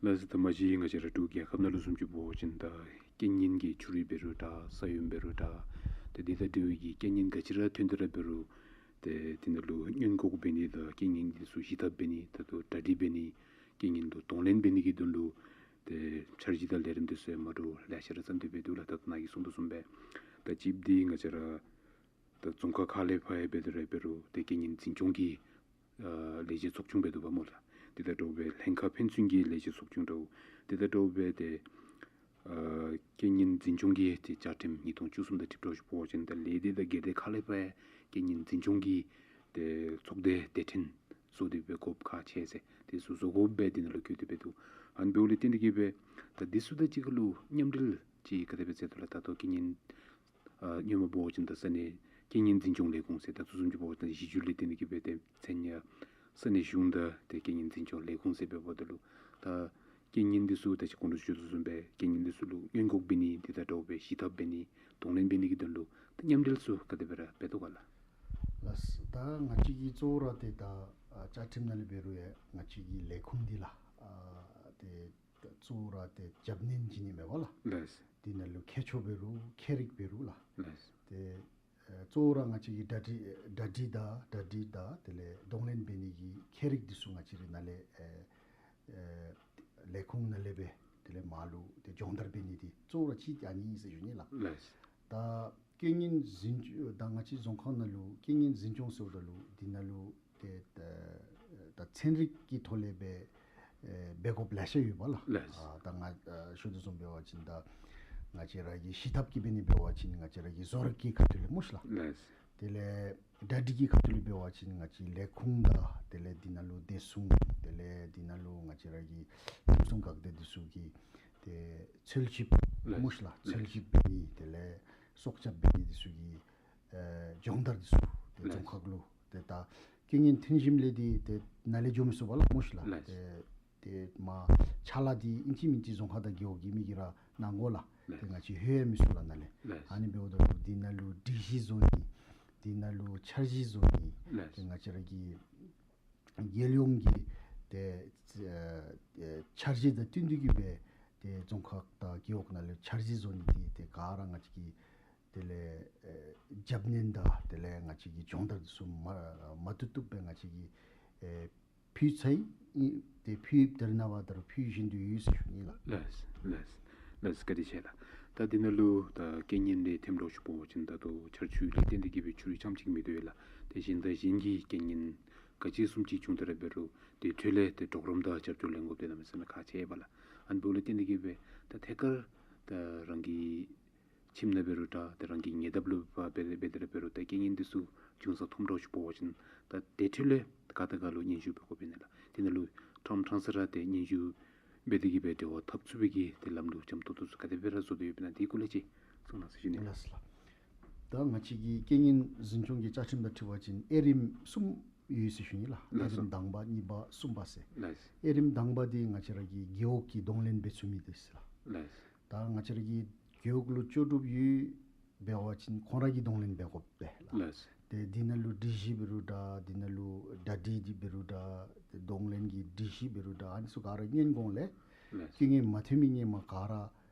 ལགས་སོ། ད་མ་གཞི་ང་བཅས་ར་འབྲུག་རྒྱལ་ཁབ་ནང་ལུ་བཟུམ་ཅིག་འབད་བ་ཅིན་ད་རྐྱེན་ངན་གྱི་ཆུ་རུད་འབད་རུང་འདྲ་ས་ཡོམ་འབད་རུང་འདྲ་ཏེ་འདི་དང་འབྲེལ་བའི་གི་རྐྱེན་ངན་ག་ཅི་ར་ཐོན་ཏེ་ར་འབད་རུང་ཏེ་འདི་ནང་ལུ་སྔོན་འགོག་འབད་ནི་དང་རྐྱེན་ངན་འདི་ཚུ་ཞི་ཐབས་འབད་ནི་ད་ལྟོ་གྲ་སྒྲིག་འབད་ནི་རྐྱེན་ངན་ལུ་གདོང་ལེན་འབད་ནི་གི་དོན་ལུ་ཏེ་འཆར་གཞི་དང་ལས་རིམ་འདི་ཚུ་ཡང་མ་འདྲཝ་ལེ་ཤ་ར་བརྩམས་ཏེ་འབད་འདུག་ལགས། ད་ལྟོ་ནཱ་གིས་གསུངས་དོ་བཟུམ་སྦེ་ད་གཅིག་འདི་ང་བཅས་ར་ད་རྫོང་ཁག་ཁག་ལས་ཕར་ཡང་འབད་དེ་ར་འབད་རུང་ཏེ་རྐྱེན་ངན་འཛིན་སྐྱོང་གི་ཨ་ལས་བྱེད་ཚོགས་ཆུང་འབད་འདུག་པ་སྨོ་ལགས། དེ་དང་འདྲཝ་སྦེ་ལྷན་ཁག་ཕན་ཚུན་གྱི་ལས་བྱེད་ཚོགས་ཆུང་འདྲཝ། དེ་དང་འདྲཝ་སྦེ་ཏེ་ཨ་རྐྱེན་ངན་འཛིན་སྐྱོང་གི་ཏེ་བཅའ་ཁྲིམས་ཉིས་སྟོང་བཅུ་གསུམ་དང་འཁྲིལ་འགྲོ་ཞུ་བ་ཅིན་ད་ལས་སྡེ་དང་སྒེར་སྡེ་ཁག་ལས་ཕར་ཡང་རྐྱེན་ངན་འཛིན་སྐྱོང་གི་ཏེ་ཚོགས་སྡེ་སྡེ་ཕྲན་བཟོ་སྟེ་འབད་དགོཔ་ཁག་ཆེ་ཟེར་དེ་ཚུ་བཟོ་དགོཔ་སྦེ་འདི་ནང་ལུ་བཀོད་དེ་འབད་འདུག། ཨ་ནི་འབདཝ་ལས་བརྟེན་ཏེ་གིས་སྦེ་ད་འདི་ཚུ་དང་གཅིག་ཁར་ལུ་མཉམ་འབྲེལ་ཅིག་ག་དེ་སྦེ་མཛད་དོ་ལགས། ད་ལྟོ་རྐྱེན་ངན་ཨ་སྔོན་མ་འབད་བ་ཅིན་ད་ས་གནས་རྐྱེན་ངན་འཛིན་སྐྱོང་ལས་ཁུངས་ཟེར་ད་ལྟོ་བཟུམ་ཅིག་འབད་བ་ཅིན་གཞི་བཅོལ་ལས་བརྟེན་ཏེ་གིས་སྦེ་ཏེ་མཚན་ཡང་ས་གནས་གཞུང་དང་ཏེ་རྐྱེན་ངན་འཛིན་སྐྱོང་ལས་ཁུངས་ཟེར་འབདཝ་ད་ལུ་ད་རྐྱེན་ངན་འདི་ཚུ་ད་ཅི་གོང་དུ་ཞུ་དོ་བཟུམ་སྦེ་རྐྱེན་ངན་འདི་ཚུ་ལུ་སྔོན་འགོག་འབད་ནི་འདི་དང་འདྲཝ་སྦེ་ཞི་ཐབས་འབད་ནི་གདོང་ལེན་འབད་ནི་གི་དོན་ལུ་ད་མཉམ་འབྲེལ་ཚུ་ག་དེ་སྦེ་ར་འབད་དོ་ག་ལགས། ལགས། ད་ང་བཅས་ཀྱི་གཙོ་བོ་ར་ཏེ་ད་ཨ་བཅའ་ཁྲིམས་ནང་ལས་འབད་རུང་ཡང་ང་བཅས་ཀྱི་ལས་ཁུངས་འདི་ལགས། ཨ་ཏེ་གཙོ་བོ་ར་ཏེ་རྒྱབ་སྣོན་བྱིན་ནི་མས་པ་ལགས། ལགས། འདི་ནང་ལུ་མཁས་མཆོག་འབད་རུང་མཁས་རིག་འབད་རུང་ལགས། ལགས། ཏེ་ཨེ་གཙོ་བོ་ར་ང་བཅས་ཀྱི་གྲ་སྒྲིག་གྲ་སྒྲིག་དང་གྲ་སྒྲིག་དང་དེ་ལས་གདོང་ལེན་འབད་ནི་གི་མཁས་རིག་འདི་ཚུ་ང་བཅས་རའི་ནང་ལས་ཨེ་ཨེ་ལས་ཁུངས་ནང་ལས་སྦེ་དེ་ལས་མར་ལུ་ཏེ་སྦྱོང་བརྡར་འབད་ནི་འདི་གཙོ་བོ་ར་ཅིག་ཨ་ནི་ཨིན་ཟེར་ཞུ་ནི་ལགས། ལགས། ད་རྐྱེན་ངན་འཛིན་སྐྱོང་ད་ང་བཅས་རྫོང་ཁག་ནང་ལུ་རྐྱེན་ངན་འཛིན་སྐྱོང་ཟེརཝ་ད་ལུ་འདི་ནང་ལུ་ཏེ་ད་ད་ཚན་རིག་གི་ཐོག་ལས་སྦེ་ཨེ་འབད་དགོཔ་ལེ་ཤ་ཡོད་པ་ལགས། ལགས། ཨ་ད་ང་ཨ་ཞུ་དོ་བཟུམ་འབད་བ་ཅིན་ད་ང་བཅས་ར་གི་ཞི་ཐབས་ཀྱི་འབད་ནི་འབད་བ་ཅིན་ང་བཅས་ར་གི་བཟོ་རིག་གི་ཁ་ཐུག་ལས་སྨོ་ཤ་ལགས། ལགས། དེ་ལས་གྲ་སྒྲིག་གི་ཁ་ཐུག་ལས་འབད་བ་ཅིན་ང་བཅས་ལས་ཁུངས་དང་དེ་ལས་འདི་ནང་ལུ་བདེ་སྲུང་དེ་ལས་འདི་ནང་ལུ་ང་བཅས་ར་གི་ཁྲིམས་སྲུང་འགག་སྡེ་འདི་ཚུ་གིས་ཏེ་འཚོལ་ཞིབ་ལགས། སྨོ་ཤ་ལགས། ལགས། འཚོལ་ཞིབ་འབད་ནི་དེ་ལས་སྲོག་སྐྱབས་འབད་ནི་འདི་ཚུ་གི་ཨེ་སྦྱོང་བརྡར་འདི་ཚུ་ཏེ་ལགས། རྫོང་ཁག་ལུ་ཏེ་ད་རྐྱེན་ངན་ཐོན་ཞིནམ་ལས་འདི་ཏེ་ནཱ་ལས་འགྱོ་མི་ཚུགས་པ་ལགས་སྨོ་ཤ་ལགས། ལགས། ཏེ་ཏེ་མར་ཕྱག་ལཱ་འདི་ཨིན་ཅི་མིན་ཅི་རྫོང་ཁག་དང་རྒེད་འོག་གི་མི་གིས་ར་གནང་དགོ་ལགས། ལགས། ཏེ་ང་བཅས་ལྷོད་ཡང་མི་ཚུགས་ལགས་ནཱ་ལས། ལགས། ཨ་ནི་འབདཝ་ད་ལུ་འདི་ནང་ལུ་སྒྲིག་གཞི་བཟོ་ནི་འདི་ནང་ལུ་འཆར་གཞི་བཟོ་ནི་ལགས། ཏེ་ང་བཅས་ར་གི་རྒྱལ་ཡོངས་ཀྱི་ཏེ་ཨེ་ཨེ་འཆར་གཞི་དང་བསྟུན་ཏེ་གིས་སྦེ་ཏེ་རྫོང་ཁག་དང་རྒེད་འོག་ནང་ལུ་འཆར་གཞི་བཟོ་ནི་འདི་ཏེ་ག་ར་ང་བཅས་ཀྱིས་དེ་ལས་ཨེ་རྒྱབ་སྣོན་དང་དེ་ལས་ང་བཅས་ཀྱིས་སྦྱོང་བརྡར་འདི་ཚུ་མ་མ་བཏུབ་བཏུབ་སྦེ་ང་བཅས་ཀྱིས་ཨེ་ཕུལ་ཚར་ཡི། ཏེ་ཕུལ་ད་རེས་ནངས་པ་ད་རུང་ཕུལ་བཞིན་དུ་ཡོད་ཟེར་ཞུ་ནི་ལགས། ལགས་ལགས་ལགས། བཀའ་དྲིན་ཆེ་ལགས། ད་འདི་ནང་ལུ་ད་རྐྱེན་ངན་འདི་ཐོནམ་འདྲཝ་ཅིག་འབད་བ་ཅིན་ད་ལྟོ་ཆར་ཆུ་ལས་བརྟེན་ཏེ་གིས་སྦེ་ཆུ་རུད་རྐྱངམ་ཅིག་མིན་འདུག་ལགས། དེ་བཞིན་དང་གཞན་གྱི་རྐྱེན་ངན་ག་ཅི་བཟུམ་ཅིག་བྱུང་སྟེ་ར་འབད་རུང་དེ་འཕྲོ་ལས་ཏེ་གྲོགས་རམ་དང་རྒྱབ་སྐྱོར་ལེན་དགོཔ་འདི་གནམ་མེད་ས་མེད་ཁག་ཆེ་བས་ལགས། ཨ་ནི་འབདཝ་ལས་བརྟེན་ཏེ་གིས་སྦེ་ད་ཐད་ཀར་ད་རང་གི་ཁྱིམ་ནང་འབད་རུང་འདྲ་ཏེ་རང་གི་ཉེ་འདབས་ལུ་ཕར་འབད་འབད་དེ་ར་འབད་རུང་ད་རྐྱེན་ངན་འདི་ཚུ་བྱུང་ས་ཐོནམ་འདྲཝ་ཅིག་འབད་བ་ཅིན་ད་དེ་འཕྲོ་ལས་ག་དང་ག་ལུ་སྙན་ཞུ་འབད་དགོཔ་ཨིན་ན་ལགས། དེ་ནང་ལུ་ཕྲང་ཕྲང་ས་ར་ཏེ་སྙན་ཞུ་འབད་དེ་གིས་སྦེ་འབྲེལ་བ་འཐབ་ཚུགས་པའི་གི་ཏེ་ལམ་ལུགས་འཇམ་ཏོང་ཏོ་ཚུ་ག་དེ་སྦེ་ར་བཟོ་སྟེ་ཡོདཔ་ཨིན་ན་དེ་གི་སྐོར་ལས་ཅིག་གསུང་གནང་ཟེར་ཞུ་ནི། ལགས་ལགས། ད་ང་བཅས་ཀྱི་རྐྱེན་ངན་འཛིན་སྐྱོང་གི་བཅའ་ཁྲིམས་དང་འཁྲིལ་བ་ཅིན་དབྱེ་རིམ་གསུམ་ཡོད་ཟེར་ཞུ་ནི་ལགས། དབྱེ་རིམ་དང་པ་གཉིས་པ་གསུམ་པ་ཟེར། ལགས། དབྱེ་རིམ་དང་པ་འདི་ང་བཅས་ར་གི་རྒེད་འོག་གིས་གདོང་ལེན་འབད་ཚུགས་མི་འདི་ཟེར་ལགས། ལགས། ད་ང་བཅས་ར་གི་རྒེད་འོག་ལུ་ལྕོགས་གྲུབ་ཡོད་འབད་བ་ཅིན་ཁོང་ར་གིས་གདོང་ལེན་འབད་དགོ་པས་ལགས། ལགས། ཏེ་འདི་ནང་ལུ་སྒྲིག་གཞི་འབད་རུང་འདྲ་འདི་ནང་ལུ་གྲ་སྒྲིག་འདི་འབད་རུང་འདྲ་ཏེ་གདོང་ལེན་གྱི་སྒྲིག་གཞི་འབད་རུང་འདྲ་ཨ་ནི་ཚུ་ག་ར་སྔོན་གོང་ལས་ལགས། རྐྱེན་ངན་མ་ཐོན་མི་ངོ་མ་ག་ར་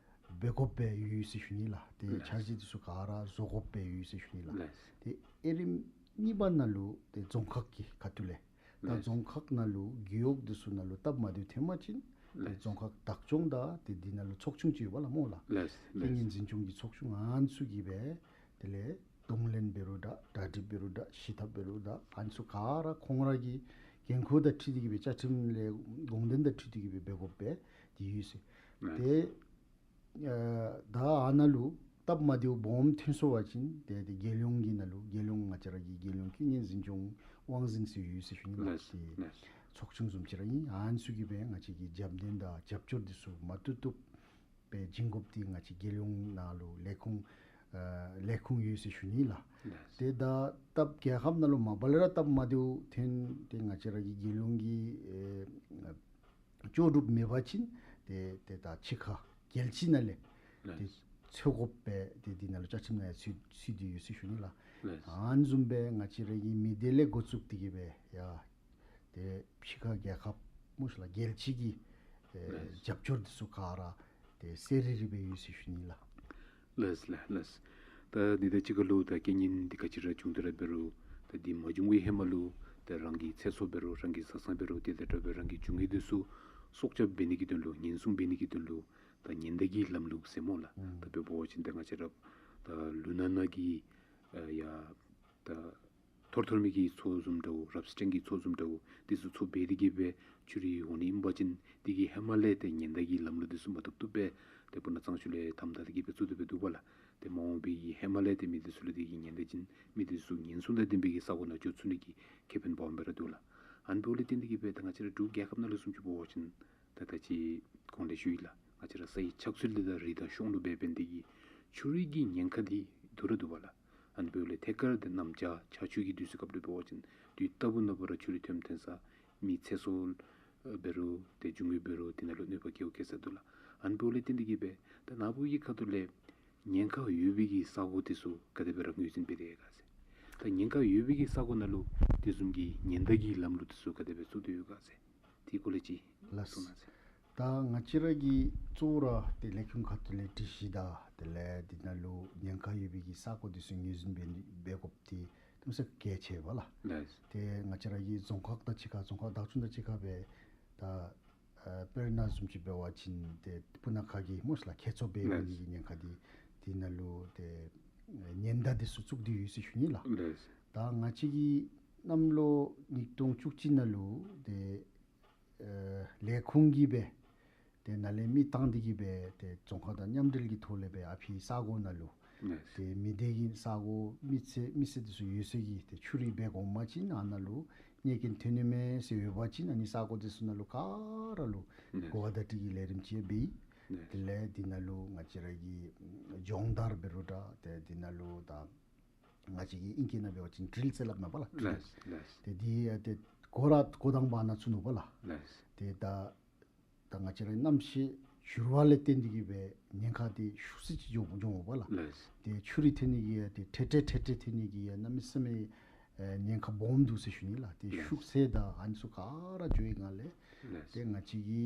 འབད་དགོཔ་སྦེ་ཡོད་ཟེར་ཞུ་ནི་ལགས། ཏེ་ལགས། འཆར་གཞི་འདི་ཚུ་ག་ར་བཟོ་དགོཔ་སྦེ་ཡོད་ཟེར་ཞུ་ནི་ལགས། ལགས། ཏེ་དབྱེ་རིམ་གཉིས་པ་ནང་ལུ་ཏེ་རྫོང་ཁག་གི་ཁ་ཐུག་ལས་ད་ལགས། རྫོང་ཁག་ནང་ལུ་རྒེད་འོག་འདི་ཚུ་ནང་ལུ་སྟབས་མ་བདེཝ་ཐོན་པ་ཅིན་ཏེ་ལགས། རྫོང་ཁག་བདག་སྐྱོང་དང་ཏེ་འདི་ནང་ལུ་ཚོགས་ཆུང་ཅིག་ཡོད་པ་ལགས་སྨོ་ལགས། ལགས། རྐྱེན་ངན་འཛིན་སྐྱོང་གི་ཚོགས་ཆུང་ཨ་ནི་ཚུ་གིས་སྦེ་དེ་ལས་གདོང་ལེན་འབད་རུང་འདྲ་གྲ་སྒྲིག་འབད་རུང་འདྲ་ཞི་ཐབས་འབད་རུང་འདྲ་ཨ་ནི་ཚུ་ག་ར་ཁོང་ར་གི་འགན་ཁུར་དང་འཁྲིལ་ཏེ་གིས་སྦེ་བཅའ་ཁྲིམས་ལས་དགོངས་དོན་དང་འཁྲིལ་ཏེ་གིས་སྦེ་འབད་དགོཔ་སྦེ་འདི་ཡོད་ཟེར། ལགས། ཏེ་ཨ་ད་ཨ་ནཱ་ལུ་སྟབས་མ་བདེཝ་སྦོམ་ཐོན་སོང་པ་ཅིན་ཏེ་ཏེ་རྒྱལ་ཡོངས་ཀྱི་ནང་ལུ་རྒྱལ་ཡོངས་ང་བཅས་ར་གི་རྒྱལ་ཡོངས་རྐྱེན་ངན་འཛིན་སྐྱོང་དབང་འཛིན་ཟེར་ཡོད་ཟེར་ཞུ་ནི་ལགས། ལགས། ཏེ་ལགས། ཚོགས་ཆུང་བཟུམ་ཅིག་ར་ཨིན། ཨ་ནི་ཚུ་གིས་སྦེ་ང་བཅས་ཀྱི་རྒྱབ་སྣོན་དང་རྒྱབ་སྐྱོར་འདི་ཚུ་མ་བཏུབ་བཏུབ་སྦེ་བྱིན་དགོཔ་འདི་ང་བཅས་རྒྱལ་ཡོངས་ནང་ལུ་ལས་ཁུངས་ ཨ་ལས་ཁུངས་ཡོད་ཟེར་ཞུ་ནི་ལགས། ལགས། ཏེ་ད་སྟབས་རྒྱལ་ཁབ་ནང་ལུ་མ་པ་ལས་ར་སྟབས་མ་བདེཝ་ཐོན་ཏེ་ང་བཅས་ར་གི་རྒྱལ་ཡོངས་ཀྱི་ཨེ་ལྕོགས་གྲུབ་མེད་པ་ཅིན་ཏེ་ཏེ་ད་ཕྱི་ཁ་རྒྱལ་སྤྱི་ནང་ལས་ཏེ་ལགས། འཚོལ་དགོཔ་སྦེ་ཏེ་འདི་ནང་ལུ་བཅའ་ཁྲིམས་ནང་ཡང་ཚུད་ཚུད་དེ་ཡོད་ཟེར་ཞུ་ནི་ལགས། ལགས། ཨ་ནི་བཟུམ་སྦེ་ང་བཅས་ར་གི་མི་སྡེ་ལས་འགོ་བཙུགས་ཏེ་གི་སྦེ་ཡ་ཏེ་ཕྱི་ཁ་རྒྱལ་ཁབ་སྨོ་ཤ་ལགས་རྒྱལ་སྤྱི་གི་ཨེ་ལགས། རྒྱབ་སྐྱོར་འདི་ཚུ་ག་ར་ཏེ་གསལ་རི་རི་སྦེ་ཡོད་ཟེར་ཞུ་ནི་ལགས། ལགས་ལགས་ལགས། ད་འདི་དང་གཅིག་ཁར་ལུ་ད་རྐྱེན་ངན་འདི་ག་ཅི་ར་བྱུང་སྟེ་ར་འབད་རུང་ད་འདི་མ་བྱུང་བའི་ཧེ་མ་ལུ་ད་རང་གི་ཚེ་སྲོག་འབད་རུང་རང་གི་བཟའ་ཚང་འབད་རུང་དེ་དང་འདྲ་བའི་རང་གི་རྒྱུ་དངོས་འདི་ཚུ་སྲོག་སྐྱབས་འབད་ནི་གི་དོན་ལུ་ཉེན་སྲུང་འབད་ནི་གི་དོན་ལུ་ད་ཉེན་བརྡ་གི་ལམ་ལུགས་ཟེར་སྨོ་ལགས། ཨུམ། ད་དཔེ་འབད་བ་ཅིན་ད་ང་བཅས་ར་ད་ལུ་ནག་ནང་གི་ཨ་ཡ་ད་ཐོར་ཐོར་མི་གི་མཚོ་བཟུམ་འདྲཝ་རབ་སྤྲིང་གི་མཚོ་བཟུམ་འདྲཝ་འདི་ཚུ་མཚོ་འབད་དེ་གི་སྦེ་ཆུ་རུད་འོང་ནི་ཨིན་པ་ཅིན་དེ་གི་ཧེ་མ་ལས་ཏེ་ཉེན་བརྡ་གི་ལམ་ལུགས་འདི་ཚུ་མ་བཏུབ་བཏུབ་སྦེ་ཏེ་སྤུ་ན་གཙང་ཆུ་ལས་དམ་དྲག་སྟེ་གི་སྦེ་བཙུགས་ཏེ་སྦེ་འདུག་པ་ལགས། ཏེ་མ་འོངས་པའི་གི་ཧེ་མ་ལས་ཏེ་མི་འདི་ཚུ་ལུ་དེ་གི་ཉེན་བརྡ་བྱིན་མི་འདི་ཚུ་ཉེན་སྲུང་དང་ལྡན་པའི་གི་ས་གོ་ནང་འགྱོ་ཚུགས་ནི་གི་ཁེ་ཕན་སྦོམ་སྦེ་ར་འདུག་ལགས། ཨ་ནི་འབདཝ་ལས་བརྟེན་ཏེ་གི་སྦེ་ད་ང་བཅས་ར་འབྲུག་རྒྱལ་ཁབ་ནང་ལུ་བཟུམ་ཅིག་འབད་བ་ཅིན་ད་ད་ཅི་གོང་ལས་ཞུ་ཡི་ལགས། ང་བཅས་ར་ས་ཡི་ཆགས་ཚུལ་འདི་དང་རི་དང་གཤོང་ལུ་འབད་འབད་ནི་དེ་གིས་ཆུ་རུད་ཀྱི་ཉེན་ཁ་འདི་འདུག་ར་འདུག་པ་ལགས། ཨ་ནི་འབདཝ་ལས་ཐད་ཀར་ཏེ་གནམ་བྱཱར་ཆར་ཆུ་གི་དུས་ཚོད་སྐབས་ལུ་འབད་བ་ཅིན་དུས་རྟག་བུ་ནང་འབད་རུང་ཆུ་རུད་ཐོནམ་ཐོན་ས་མི་ཚེ་སྲོག་འབད་རུང་ཏེ་རྒྱུ་དངོས་འབད་རུང་དེ་ནང་ལུ་གནོད་པ་བཀལཝ་བཀལ་ས་འདུག་ལགས། ཨ་ནི་འབདཝ་ལས་བརྟེན་ཏེ་གི་སྦེ་ད་ནཱ་བུ་གི་ཁ་ཐུག་ལས་ཉེན་ཁ་ཡོད་པའི་གི་ས་གོ་འདི་ཚུ་ག་དེ་སྦེ་ར་ངོས་འཛིན་འབད་དེ་ཡོད་ག་ཟེར། ད་ཉེན་ཁ་ཡོད་པའི་གི་ས་གོ་ནང་ལུ་དེ་བཟུམ་གྱི་ཉེན་བརྡ་གི་ལམ་ལུགས་འདི་ཚུ་ག་དེ་སྦེ་བཙུགས་ཏེ་ཡོད་ག་ཟེར། དེ་སྐོར་ལས་ཅིག་ལགས། གསུང་གནང་ཟེར། ད་ང་བཅས་ར་གི་གཙོ་བོ་ར་ཏེ་ལས་ཁུངས་ཁ་ཐུག་ལས་སྒྲིག་གཞི་དང་དེ་ལས་འདི་ནང་ལུ་ཉེན་ཁ་ཡོད་པའི་གི་ས་གོ་འདི་ཚུ་ངོས་འཛིན་འབད་འབད་དགོཔ་འདི་གནམ་མེད་ས་མེད་གལ་ཆེ་བས་ལགས། ལགས། ཏེ་ང་བཅས་ར་གི་རྫོང་ཁག་དང་གཅིག་ཁར་རྫོང་ཁག་བདག་སྐྱོང་དང་གཅིག་ཁར་སྦེ་ད་ཨ་དཔེར་ན་བཟུམ་ཅིག་འབད་བ་ཅིན་ཏེ་སྤུ་ན་ཁ་གི་སྨོ་ཤ་ལགས་ཁྱད་མཚར་སྦེ་ལགས། འོང་ནི་གི་ཉེན་ཁ་འདི་འདི་ནང་ལུ་ཏེ་ཉེན་བརྡ་འདི་ཚུ་བཙུགས་ཏེ་ཡོད་ཟེར་ཞུ་ནི་ལགས། ལགས། ད་ང་བཅས་ཀྱིས་གནམ་ལོ་ཉིས་སྟོང་བཅུ་གཅིག་ནང་ལུ་ཏེ་ཨེ་ལས་ཁུངས་ཀྱིས་སྦེ་ཏེ་ནཱ་ལས་མི་བཏང་སྟེ་གི་སྦེ་ཏེ་རྫོང་ཁག་དང་མཉམ་འབྲེལ་གྱི་ཐོག་ལས་སྦེ་ཨ་ཕི་ས་གོ་ནང་ལུ་ལགས། ཏེ་མི་སྡེ་གི་ས་གོ་མི་ཚེ་མི་སེར་འདི་ཚུ་ཡོད་ས་གི་ཏེ་ཆུ་རུད་འབད་དགོ་པ་ཅིན་ཨ་ནཱ་ལུ་གནོད་སྐྱོན་ཐོན་ནི་མས་ཟེར་ཡོད་པ་ཅིན་ཨ་ནི་ས་གོ་འདི་ཚུ་ནང་ལུ་ག་ར་ལུ་ལགས། གོ་བ་བརྡ་སྤྲོད་ཀྱི་ལས་རིམ་ཅིག་འབད་ཡི། ལགས། དེ་ལས་འདི་ནང་ལུ་ང་བཅས་ར་གི་སྦྱོང་བརྡར་འབད་རུང་འདྲ་ཏེ་འདི་ནང་ལུ་ད་ང་བཅས་ཀྱི་ཨིང་སྐད་ནང་འབད་བ་ཅིན་ཌྲིལ་ཟེར་སླབ་མས་པ་ལགས། ཌྲིལ། ལགས། ལགས། ཏེ་འདི་ཨ་ཏེ་གོ་ར་གོ་དང་པ་ནཱ་ཚུད་ནུག་པ་ལགས། ལགས། ཏེ་ད་ད་ང་བཅས་ར་གནམ་གཤིས་འགྱུར་བ་ལས་བརྟེན་ཏེ་གི་སྦེ་ཉེན་ཁ་འདི་ཤུགས་ཆེ་ཅིག་འགྱོ་འགྱོཝ་མས་པ་ལགས། ལགས། ཏེ་ཆུ་རུད་ཐོན་ནི་གི་ཡ་ཏེ་ཏེ་ཏེ་ཏེ་ཏེ་ཐོན་ནི་གི་ཡ་གནམ་མེད་ས་མེད་ཨེ་ཉེན་ཁ་སྦོམ་འདུག་ཟེར་ཞུ་ནི་ལགས། ཏེ་ལགས། ཤུགས་ཚད་དང་ཨ་ནི་ཚུ་ག་ར་འགྱོ་བའི་སྒང་ལས་ལགས། ཏེ་ང་བཅས་ཀྱི་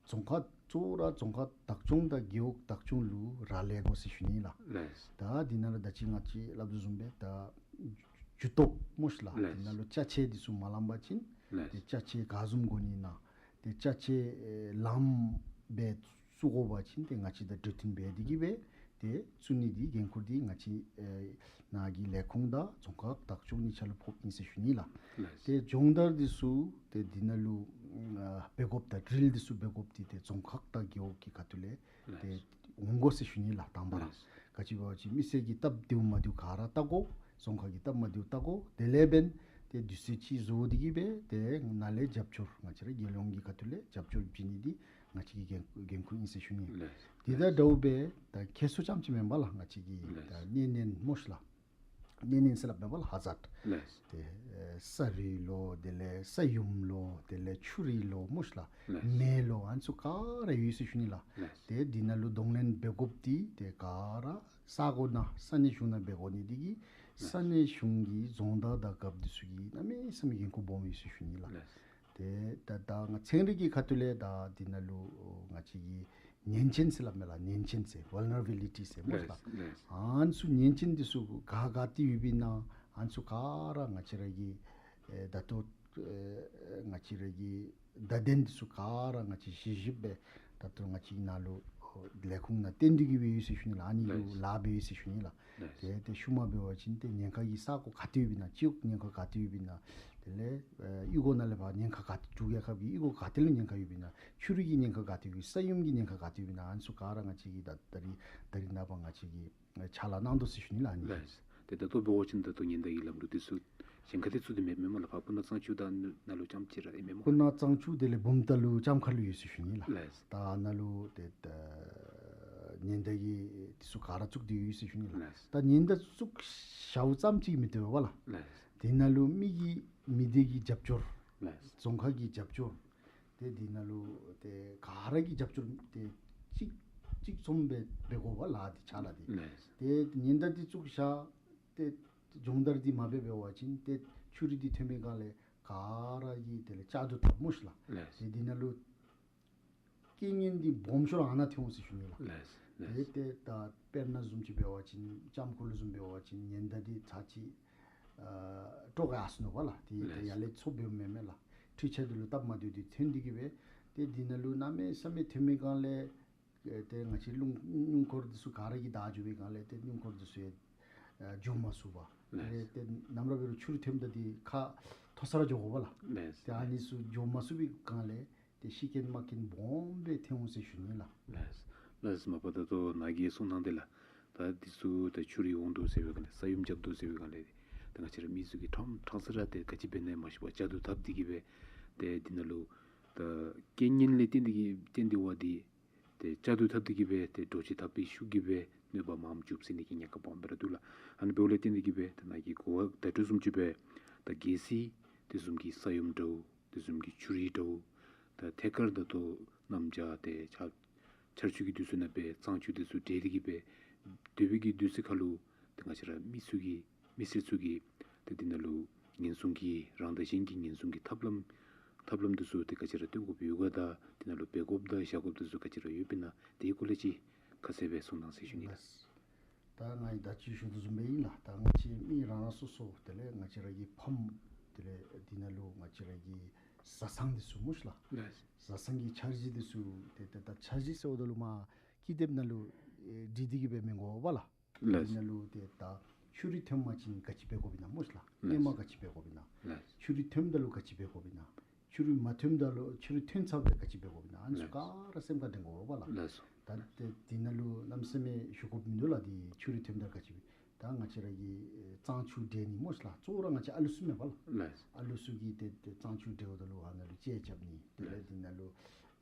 རྫོང་ཁག་གཙོ་བོ་ར་རྫོང་ཁག་བདག་སྐྱོང་དང་རྒེད་འོག་བདག་སྐྱོང་ལུ་རག་ལས་དགོ་ཟེར་ཞུ་ནི་ལགས། ལགས། ད་འདི་ནང་ལུ་ད་ཅི་ང་བཅས་སླབ་དོ་བཟུམ་སྦེ་ད་ཇུས་གཏོགས་སྨོ་ཤ་ལགས། ལགས། འདི་ནང་ལུ་ཅ་ཆས་འདི་ཚུ་མ་ལངམ་པ་ཅིན་ལགས། ཏེ་ཅ་ཆས་ག་བཟུམ་དགོ་ནི་ན་ཏེ་ཅ་ཆས་ཨེ་ལངམ་སྦེ་བཙུགས་དགོ་པ་ཅིན་ཏེ་ང་བཅས་དང་གྲོས་བསྟུན་འབད་དེ་གི་སྦེ་ཏེ་བཙུགས་ནི་འདི་འགན་ཁུར་འདི་ང་བཅས་ཨེ་ནཱ་གི་ལས་ཁུངས་དང་རྫོང་ཁག་བདག་སྐྱོང་གཉིས་ཆ་ལུ་ཕོགཔ་ཨིན་ཟེར་ཞུ་ནི་ལགས། ལགས། ཏེ་སྦྱོང་བརྡར་འདི་ཚུ་ཏེ་འདི་ནང་ལུ་ཨ་འབད་དགོཔ་དང་ཌྲིལ་འདི་ཚུ་འབད་དགོཔ་འདི་ཏེ་རྫོང་ཁག་དང་རྒེད་འོག་གི་ཁ་ཐུག་ལས་ཏེ་ལགས། འོང་དགོ་ཟེར་ཞུ་ནི་ལགས། དང་པ་ར་ལགས། ག་ཅི་འབད་བ་ཅིན་མི་སེར་གྱི་སྟབས་བདེཝ་མ་བདེཝ་ག་ར་བལྟ་དགོ། རྫོང་ཁག་གི་སྟབས་མ་བདེཝ་བལྟ་དགོ། དེ་ལས་འབདན་ཏེ་དུས་ཚོད་ཅིག་བཟོ་སྟེ་གི་སྦེ་ཏེ་ནཱ་ལས་རྒྱབ་སྐྱོར་ང་བཅས་ར་རྒྱལ་ཡོངས་ཀྱི་ཁ་ཐུག་ལས་རྒྱབ་སྐྱོར་བྱིན་ནི་འདི་ང་བཅས་ཀྱི་འགན་འགན་ཁུར་ཨིན་ཟེར་ཞུ་ནི། ལགས། འདི་དང་འདྲཝ་སྦེ་ད་ཁྱད་གསོད་རྐྱངམ་ཅིག་མེན་པ་ལགས། ང་བཅས་ཀྱི་ལགས། ད་གནོད་ཉེན་སྨོ་ཤ་ལགས། གནོད་ཉེན་ཟེར་སླབ་མས་པ་ལགས། ཧ་ཛརཌ། ལགས། ཏེ་ཨེ་ས་རུད་ལོ་དེ་ལས་ས་ཡོམ་ལོ་དེ་ལས་ཆུ་རུད་ལོ་སྨོ་ཤ་ལགས། ལགས། མེ་ལོ་ཨ་ནི་ཚུ་ག་ར་ཡོད་ཟེར་ཞུ་ནི་ལགས། ལགས། ཏེ་འདི་ནང་ལུ་གདོང་ལེན་འབད་དགོཔ་འདི་ཏེ་ག་ར་ས་གོ་ནང་ས་གནས་གཞུང་ནང་འབད་དགོ་ནི་འདི་གིས་ལགས། ས་གནས་གཞུང་གི་རྫོང་བདག་དང་རྒཔོ་འདི་ཚུ་གིས་གནམ་མེད་ས་མེད་འགན་ཁུར་སྦོམ་ཡོད་ཟེར་ཞུ་ནི་ལགས། ལགས། ཏེ་ད་ད་ང་ཚན་རིག་གི་ཁ་ཐུག་ལས་ད་འདི་ནང་ལུ་ང་བཅས་ཀྱི་ཉེན་ཅན་ཟེར་སླབ་མས་ལགས། ཉེན་ཅན་ཟེར་ཝལ་ནེ་ར་བི་ལི་ཊི་ཟེར་སྨོ་ཤ་ལགས། ལགས། ལགས། ཨ་ནི་ཚུ་ཉེན་ཅན་འདི་ཚུ་ག་ག་ཏེ་ཡོདཔ་ཨིན་ན་ཨ་ནི་ཚུ་ག་ར་ང་བཅས་ར་གི་ཨེ་ད་ལྟོ་ཨེ་ང་བཅས་ར་གི་བརྡ་དོན་འདི་ཚུ་ག་ར་ང་བཅས་ཞིབ་ཞིབ་སྦེ་ད་ལྟོ་ང་བཅས་ནཱ་ལུ་ལས་ཁུངས་ནང་བཏོན་ཏེ་གི་སྦེ་ཡོད་ཟེར་ཞུ་ནི་ལགས། ཨ་ནི་གི་ལགས། ལཱ་འབད་ཡོད་ཟེར་ཞུ་ནི་ལགས། ལགས། ཏེ་ཏེ་ཤུལ་མ་འབད་བ་ཅིན་ཏེ་ཉེན་ཁ་གི་ས་གོ་ག་ཏེ་ཡོདཔ་ཨིན་ན་སྤྱི་འོག་ཉེན་ཁ་ག་ཏེ་ཡོདཔ་ཨིན་ན་དེ་ལས་ཨེ་གཡུས་སྒོ་ནང་ལས་ཕར་ཉེན་ཁ་ག་ཏེ་འབྲུག་རྒྱལ་ཁབ་ཀྱི་གཡུས་སྒོ་ག་ཏེ་ལུ་ཉེན་ཁ་ཡོདཔ་ཨིན་ན་ཆུ་རུད་ཀྱི་ཉེན་ཁ་ག་ཏེ་ཡོདཔ་ཨིན་ན་ས་ཡོམ་གྱི་ཉེན་ཁ་ག་ཏེ་ཡོདཔ་ཨིན་ན་ཨ་ནི་ཚུ་ག་ར་ང་བཅས་ཀྱིས་ད་ད་རིས་ད་རིས་ནངས་པ་ང་བཅས་ཀྱིས་ཕྱག་ལཱ་གནང་དོ་ཟེར་ཞུ་ནི་ལགས། ཨ་ནི་ལགས། ཏེ་ད་ལྟོ་འབད་བ་ཅིན་ད་ལྟོ་ཉེན་བརྡ་གི་ལམ་ལུགས་འདི་ཚུ་གཞན་ཁ་ཏེ་བཙུགས་ཏེ་མེད་མེན་སྨོ་ལགས། ཕར་སྤུ་ན་གཙང་ཆུ་དང་ནང་ལུ་རྐྱངམ་ཅིག་ར་ཨིན་མས་སྨོ། སྤུ་ན་གཙང་ཆུ་དེ་ལས་བུམ་ཐང་ལུ་རྐྱངམ་ཁ་ལུ་ཡོད་ཟེར་ཞུ་ནི་ལགས། ལགས། ད་ནཱ་ལུ་ཏེ་ད་ཉེན་བརྡ་གི་ དེ་ཚུ་ག་ར་བཙུགས་ཏེ་ཡོད་ཟེར་ཞུ་ནི་ལགས། ལགས། ད་ཉེན་བརྡ་བཙུགས་བཞགཔ་ཙམ་ཅིག་མི་བཏུབ་པས་ལགས། ལགས། དེ་ནང་ལུ་མི་གི་མི་སྡེ་གི་རྒྱབ་སྐྱོར། ལགས། རྫོང་ཁག་གི་རྒྱབ་སྐྱོར། ཏེ་དེ་ནང་ལུ་ཏེ་ག་ར་གི་རྒྱབ་སྐྱོར་ཏེ་གཅིག་གཅིག་འཛོམས་སྦེ་འབད་དགོ་པས་ལགས། ཏེ་ཕྱག་ལཱ་འདི། ལགས། ཏེ་ཉེན་བརྡ་འདི་བཙུགས་བཞག་ཏེ་སྦྱོང་བརྡར་འདི་མ་འབད་འབད་བ་ཅིན་ཏེ་ཆུ་རུད་འདི་ཐོན་པའི་སྒང་ལས་ག་ར་གིས་དེ་ལས་བཅག་དུ་བཏབ་སྨོ་ཤིག་ལགས། ལགས། ཏེ་དེ་ནང་ལུ་རྐྱེན་ངན་འདི་སྦོམ་ཤོས་ར་ཨ་ནཱ་ཐོན་འོང་ཟེར་ཞུ་ནི་ལགས། ལགས། ལགས། ཏེ་ཏེ་ད་དཔེར་ན་བཟུམ་ཅིག་འབད་བ་ཅིན་ལྕམ་ཀུ་ལུ་བཟུམ་འབད་བ་ཅིན་ཉེན་བརྡ་འདི་ཚར་གཅིག་ཨ་སྤྲོ་ག་ཨ་སོང་ནུག་པ་ལགས། ཏེ་ཏེ། ལགས། ཡར་ལས་ཚུར་འབདཝ་མེན་མས་ལགས། འཕྲུལ་ཆས་འདི་ལུ་སྟབས་མ་བདེཝ་འདི་ཐོན་འདི་གིས་སྦེ་ཏེ་དེ་ནང་ལུ་གནམ་མེད་ས་མེད་ཐོན་མི་སྒང་ལས་ཨེ་ཏེ་ང་བཅས་སྣུམ་སྣུམ་འཁོར་འདི་ཚུ་ག་ར་གིས་བདའ་འགྱོ་བའི་སྒང་ལས་ཏེ་སྣུམ་འཁོར་འདི་ཚུ་ཡང་ཨ་འགྱོ་མ་ཚུགས་པར། ལགས། ཏེ་ཏེ་ནམ་ར་འབད་རུང་ཆུ་རུད་ཐོནམ་ད་འདི་ཁ་མཐོ་སར་འགྱོ་དགོ་པས་ལགས། ལགས། ཏེ་ཨ་ནི་ཚུ་འགྱོ་མ་ཚུགས་པའི་སྒང་ལས་ཏེ་ཤི་རྐྱེན་རྨ་རྐྱེན་སྦོམ་སྦེ་ཐོན་འོང་ཟེར་ཞུ་ནི་ལགས། ལགས། ལགས། མ་པ་ད་ལྟོ་ནཱ་གིས་གསུང་གནང་དེ་ལགས། ད་འདི་ཚུ་ད་ཆུ་རུད་འོང་དོ་ཟེར་བའི་སྒང་ལས་ས་ཡོམ་རྐྱབ་དོ་ཟེར་བའི་སྒང་ལས་ད་ང་བཅས་ར་མི་ཚུ་གིས་ཕྲང་ཕྲང་ས་ར་ཏེ་ག་ཅི་འབད་ནི་ཡང་མ་ཤེས་པར་བཅག་དུ་བཏབ་འདི་གིས་སྦེ་ཏེ་འདི་ནང་ལུ་ད་རྐྱེན་ངན་ལས་བརྟེན་འདི་གིས་བརྟེན་འདི་བ་འདི་ཏེ་བཅག་དུ་བཏབ་འདི་གིས་སྦེ་ཏེ་འདྲོག་བྱེལ་འཐབ་པའི་ཤུགས་ཀྱིས་སྦེ་གནོད་པ་མངམ་རྐྱབ་ཟེར་ནི་གི་ཉེན་ཁ་སྦོམ་སྦེ་ར་འདུག་ལགས། ཨ་ནི་འབདཝ་ལས་བརྟེན་འདི་གིས་སྦེ་ད་ནཱ་གིས་གོ་བ་བརྡ་སྤྲོད་བཟུམ་ཅིག་སྦེ་ད་གལ་སྲིད་དེ་བཟུམ་གྱི་ས་ཡོམ་འདྲཝ་དེ་བཟུམ་གྱི་ཆུ་རུད་འདྲཝ་ད་ཐད་ཀར་ད་ལྟོ་གནམ་བྱཱར་ཏེ་ཆར་ཆར་ཆུ་གི་དུས་ཚོད་ནང་སྦེ་གཙང་ཆུ་དེ་ཚུ་འདྲེས་འདི་གིས་སྦེ་སྡོད་པའི་གི་དུས་ཚོད་ཁར་ལུ་ཏེ་ང་བཅས་ར་མི་ཚུ་གིས་མི་སེར་ཚུ་གིས་ཏེ་འདི་ནང་ལུ་ཉེན་སྲུང་གི་རང་དང་གཞན་གྱི་ཉེན་སྲུང་གི་ཐབས་ལམ་ཐབས་ལམ་འདི་ཚུ་ཏེ་ག་ཅི་ར་སྟོན་དགོཔ་ཡོད་ག་དང་འདི་ནང་ལུ་འབད་དགོཔ་དང་བཞག་དགོཔ་འདི་ཚུ་ག་ཅི་ར་ཡོདཔ་ཨིན་ན་དེའི་སྐོར་ལས་ཅིག་ཁ་གསལ་སྦེ་གསུང་གནང་ཟེར་ཞུ་ནི་ལགས། ད་ང་གིས་ད་ཅི་ཞུ་དོ་བཟུམ་སྦེ་ཨིན་ལགས། ད་ང་བཅས་མི་རང་རང་སོ་སོ་དེ་ལས་ང་བཅས་ར་གི་ཕམ་དེ་ལས་འདི་ནང་ལུ་ང་བཅས་ར་གི་བཟའ་ཚང་འདི་ཚུ་སྨོ་ཤིག་ལགས། ལགས། བཟའ་ཚང་གི་འཆར་གཞི་འདི་ཚུ་ཏེ་ཏེ་ད་འཆར་གཞི་ཟེརཝ་ད་ལུ་མར་ཀི་དེབ་ནང་ལུ་ཨེ་བྲིས་འདི་གིས་སྦེ་མི་དགོ་པས་ལགས། ལགས། འདི་ནང་ལུ་ཏེ་ད་ཆུ་རུད་ཐོན་པ་ཅིན་ག་ཅི་འབད་དགོཔ་ཨིན་ན་སྨོ་ཤིག་ལགས། ལགས། ཧེ་མ་ག་ཅི་འབད་དགོཔ་ཨིན་ན། ལགས། ཆུ་རུད་ཐོནམ་ད་ལུ་ག་ཅི་འབད་དགོཔ་ཨིན་ན། ཆུ་རུད་མ་ཐོནམ་ད་ལུ་ཆུ་རུད་ཐོན་ཚརཝ་ད་ག་ཅི་འབད་དགོཔ་ཨིན་ན། ཨ་ནི་ཚུ་ག་ར་སེམས་ཁར་འདྲེན་དགོ་པས་ལགས། ལགས་སོ། ད་ཏེ་འདི་ནང་ལུ་གནམ་མེད་ས་མེད་ཞུ་དགོཔ་མིན་འདུག་ལགས། འདི་ཆུ་རུད་ཐོནམ་ད་ག་ཅི་འབད། ད་ང་བཅས་ར་གི་ཨེ་གཙང་ཆུ་འདྲེན་ནི་སྨོ་ཤིག་ལགས། གཙོ་བོ་ར་ང་བཅས་ཨ་ལུ་ཚུ་མས་པ་ལགས། ལགས། ཨ་ལུ་ཚུ་གིས་ཏེ་ཏེ་གཙང་ཆུ་འདྲེན་འོངམ་ད་ལུ་ཨ་ནཱ་ལུ་ལྕེ་རྐྱབ་ནི་དེ་ལས་ལགས། འདི་ནང་ལུ་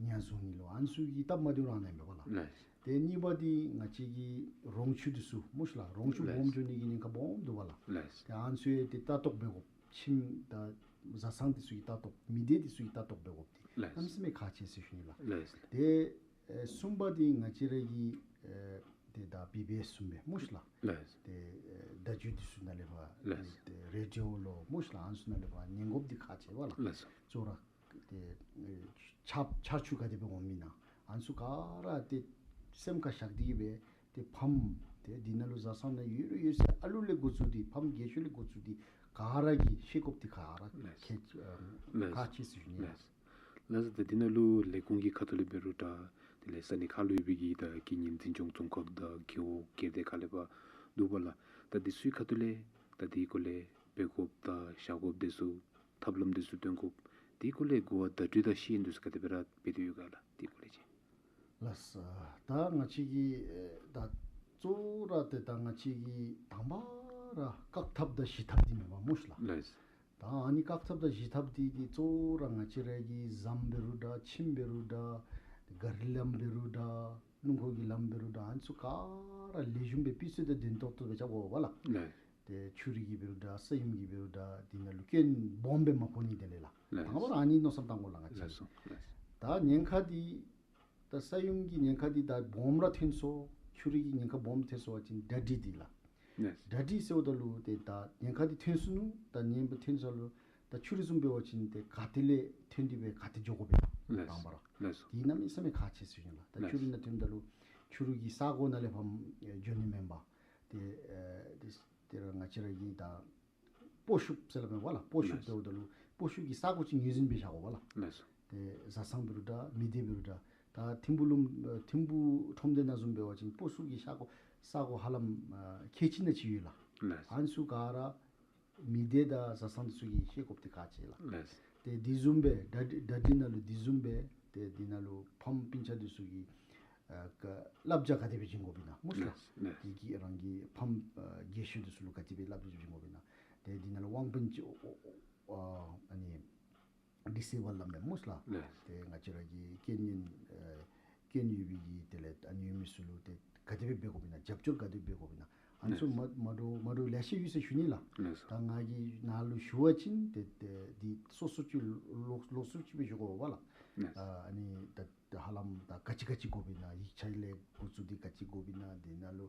ཉ་བཟུང་ནི་ལུ་ཨ་ནི་ཚུ་གི་སྟབས་མ་བདེཝ་ར་ཨ་ནཱ་མས་པ་ལགས། ལགས། ཏེ་གཉིས་པ་འདི་ང་བཅས་ཀྱི་རོང་ཆུ་འདི་ཚུ་སྨོ་ཤིག་ལགས། རོང་ཆུ་ལགས། སྦོམ་འགྱོ་ནི་གི་ཉེན་ཁ་སྦོམ་འདུག་པ་ལགས། ལགས། ཏེ་ཨ་ནི་ཚུ་ཡང་ཏེ་ལྟ་རྟོག་འབད་དགོཔ། ཁྱིམ་དང་བཟའ་ཚང་འདི་ཚུ་གི་ལྟ་རྟོག། མི་སྡེ་འདི་ཚུ་གི་ལྟ་རྟོག་འབད་དགོཔ་འདི་ལགས། གནམ་མེད་ས་མེད་ཁག་ཆེ་ཟེར་ཞུ་ནི་ལགས། ལགས། ཏེ་ཨེ་གསུམ་པ་འདི་ང་བཅས་ར་གི་ཨེ་ཏེ་ད་བི་བི་ཨེསི་བཟུམ་སྦེ་སྨོ་ཤིག་ལགས། ལགས། ཏེ་ཨེ་བརྡ་བརྒྱུད་འདི་ཚུ་ནང་ལས་ཕར་ལགས། ཏེ་རེ་ཌི་ཡོ་ལུ་སྨོ་ཤིག་ལགས། ཨ་ནི་ཚུ་ནང་ལས་ཕར་ཉན་དགོཔ་འདི་ཁག་ཆེ་བས་ལགས། ལགས་སོ། གཙོ་བོ་ར་ཏེ་ཨེ་ཆར་ཆར་ཆུ་ག་དེ་སྦེ་འོངམ་ཨིན་ན་ཨ་ནི་ཚུ་ག་ར་ཏེ་སེམས་ཁར་བཞག་འདི་གིས་སྦེ་ཏེ་ཕམ་ཏེ་འདི་ནང་ལུ་བཟའ་ཚང་ནང་ཡོད་རུང་ཡོད་ཚད་ཨ་ལུ་ལས་འགོ་བཙུགས་ཏེ་ཕམ་རྒས་ཤོས་ལས་འགོ་བཙུགས་ཏེ་ག་ར་གིས་ཤེས་དགོཔ་འདི་ག་ར་ལགས། ཁག་ཨ་ལགས། ཁག་ཆེ་ཟེར་ཞུ་ནི་ལགས། ལགས། ལགས་སོ། ཏེ་འདི་ནང་ལུ་ལས་ཁུངས་ཀྱི་ཁ་ཐུག་ལས་འབད་རུང་འདྲ་དེ་ལས་ས་གནས་ཁག་ལུ་ཡོད་པའི་གི་ད་རྐྱེན་ངན་འཛིན་སྐྱོང་རྫོང་ཁག་དང་རྒེད་འོག་སྒེར་སྡེ་ཁག་ལས་ཕར་འདུག་པ་ལགས། ད་འདི་ཚུའི་ཁ་ཐུག་ལས་ད་འདི་སྐོར་ལས་འབད་དགོཔ་དང་བཞག་དགོཔ་འདི་ཚུ་ཐབས་ལམ་འདི་ཚུ་སྟོན་དགོཔ་འདི་སྐོར་ལས་གོ་བ་བརྡ་སྤྲོད་དང་ཤེས་ཡོན་འདི་ཚུ་ག་དེ་སྦེ་ར་འབད་དེ་ཡོད་ག་ལགས། འདི་སྐོར་ལས་ཅིག། ལགས་སོ། ད་ང་བཅས་ཀྱི་ཨེ་ད་གཙོ་བོ་ར་ཏེ་ད་ང་བཅས་ཀྱི་དང་པ་ར་བཀག་ཐབས་དང་ཞི་ཐབས་འདི་མས་པ་སྨོ་ཤིག་ལགས། ལགས། ད་ཨ་ནི་བཀག་ཐབས་དང་ཞི་ཐབས་འདི་གི་གཙོ་བོ་ར་ང་བཅས་ར་གི་ཟམ་འབད་རུང་འདྲ་ཁྱིམ་འབད་རུང་འདྲ་གཱ་རི་ལམ་འབད་རུང་འདྲ་སྣུམ་འཁོར་གྱི་ལམ་འབད་རུང་འདྲ་ཨ་ནི་ཚུ་ག་ར་ལེགས་ཤོམ་སྦེ་སྤུས་ཚད་དང་ལྡན་ཏོག་ཏོ་སྦེ་རྐྱབ་དགོ་པས་ལགས། ལགས། ཏེ་ཆུ་རུད་ཀྱི་འབད་རུང་འདྲ་ས་ཡོམ་གྱི་འབད་རུང་འདྲ་འདི་ནང་ལུ་སྐྱོན་སྦོམ་སྦེ་མ་ཕོག་ནི་དེ་ལས་ལགས། ལགས། དང་པ་ར་ཨ་ནི་མནོ་བསམ་བཏང་དགོ་ལགས་ང་བཅས། ལགས་སོ། ལགས། ད་ཉེན་ཁ་འདི་ད་ས་ཡོམ་གྱི་ཉེན་ཁ་འདི་ད་སྦོམ་ར་ཐོན་སོང་། ཆུ་རུད་ཀྱི་ཉེན་ཁ་སྦོམ་ཐོན་སོང་པ་ཅིན་གྲ་སྒྲིག་འདི་ལགས། ལགས། གྲ་སྒྲིག་ཟེརཝ་ད་ལུ་ཏེ་ད་ཉེན་ཁ་འདི་ཐོན་སོང་ནུག། ད་ཉེན་ཁ་ཐོན་ས་ལུ་ད་ཆུ་རུད་བཟུམ་འབད་བ་ཅིན་ཏེ་ག་ཏེ་ལས་ཐོན་ཏེ་སྦེ་ག་ཏེ་འགྱོ་དགོཔ་ཨིན་ན། ལགས། དང་པ་ར། ལགས་སོ། འདི་གནམ་མེད་ས་མེད་ཁག་ཆེ་ཟེར་ཞུ་ནི་ལགས། ད་ལགས། ཆུ་རུད་ནང་ཐོནམ་ད་ལུ་ཆུ་རུད་ཀྱི་ས་གོ་ནང་ལས་ཕར་འགྱོ་ནི་མེན་པར་ཏེ་ཨེ་ཏེ་ཏེ་ར་ང་བཅས་ར་གི་ད་སྤོ་ཤུབས་ཟེར་སླབ་མས་པ་ལགས། སྤོ་ཤུབས། ལགས། ཟེརཝ་ད་ལུ་སྤོ་ཤུབས་ཀྱི་ས་གོ་ཅིག་ངོས་འཛིན་འབད་བཞག་དགོ་པས་ལགས། ལགས་སོ། ཏེ་བཟའ་ཚང་འབད་རུང་འདྲ་མི་སྡེ་འབད་རུང་འདྲ་ད་ཐིམ་ཕུ་ལུང་ཨེ་ཐིམ་ཕུ་ཁྲོམ་སྡེ་ནང་བཟུམ་འབད་བ་ཅིན་སྤོ་ཤུབས་ཀྱི་ས་གོ་ས་གོ་ཧ་ལམ་ཨ་ཁལ་གཅིག་ནང་ཅིག་ཡོད་ལགས། ལགས། ཨ་ནི་ཚུ་ག་ར་མི་སྡེ་དང་བཟའ་ཚང་འདི་ཚུ་གིས་ཤེས་དགོཔ་འདི་ཁག་ཆེ་ལགས། ལགས། ཏེ་འདི་བཟུམ་སྦེ་གྲ་སྒྲིག་གྲ་སྒྲིག་ནང་ལུ་འདི་བཟུམ་སྦེ་ཏེ་འདི་ནང་ལུ་ཕམ་སྤུན་ཆ་འདི་ཚུ་གིས་ཨ་ག་བསླབ་བྱ་ག་དེ་སྦེ་བྱིན་དགོཔ་ཨིན་ན་སྨོ་ཤིག་ལགས། ལགས། ལགས། དེ་གིས་རང་གི་ཕམ་ཨ་རྒས་ཤོས་འདི་ཚུ་ལུ་ག་དེ་སྦེ་བསླབ་བྱ་བྱིན་དགོཔ་ཨིན་ན། ཏེ་འདི་ནང་ལུ་དབང་དཔོན་ཅིག་ཨ་ཨ་ཨ་ཨ་ནི་ཌི་སི་ཨེབ་སླབ་མས་སྨོ་ཤིག་ལགས། ལགས། ཏེ་ང་བཅས་ར་གི་རྐྱེན་ངན་ཨ་རྐྱེན་ཡོད་པའི་གི་དེ་ལས་ཨ་ནི་ཡོད་མི་ཚུ་ལུ་ཏེ་ ག་དེ་སྦེ་འབད་དགོཔ་ཨིན་ན། རྒྱབ་སྐྱོར་ག་དེ་འབད་དགོཔ་ཨིན་ན། ཨ་ནི་ཚུ་ལགས། མ་མ་འདྲཝ་མ་འདྲཝ་ལེ་ཤ་ཡོད་ཟེར་ཞུ་ནི་ལགས། ལགས་སོ། ད་ང་གིས་ནཱ་ལུ་ཞུ་བ་ཅིན་ཏེ་ཏེ་འདི་སོ་སོ་ཅིག་ལོགས་ལོགས་སུ་ཅིག་སྦེ་ཞུ་དགོ་པས་ལགས། ལགས། ཨ་ཨ་ནི་ད་ད་ཧ་ལམ་ད་ག་ཅི་ག་ཅི་དགོཔ་ཨིན་ན། ཡིག་ཆ་ལས་འགོ་བཙུགས་ཏེ་ག་ཅི་དགོཔ་ཨིན་ན། དེ་ནང་ལུ་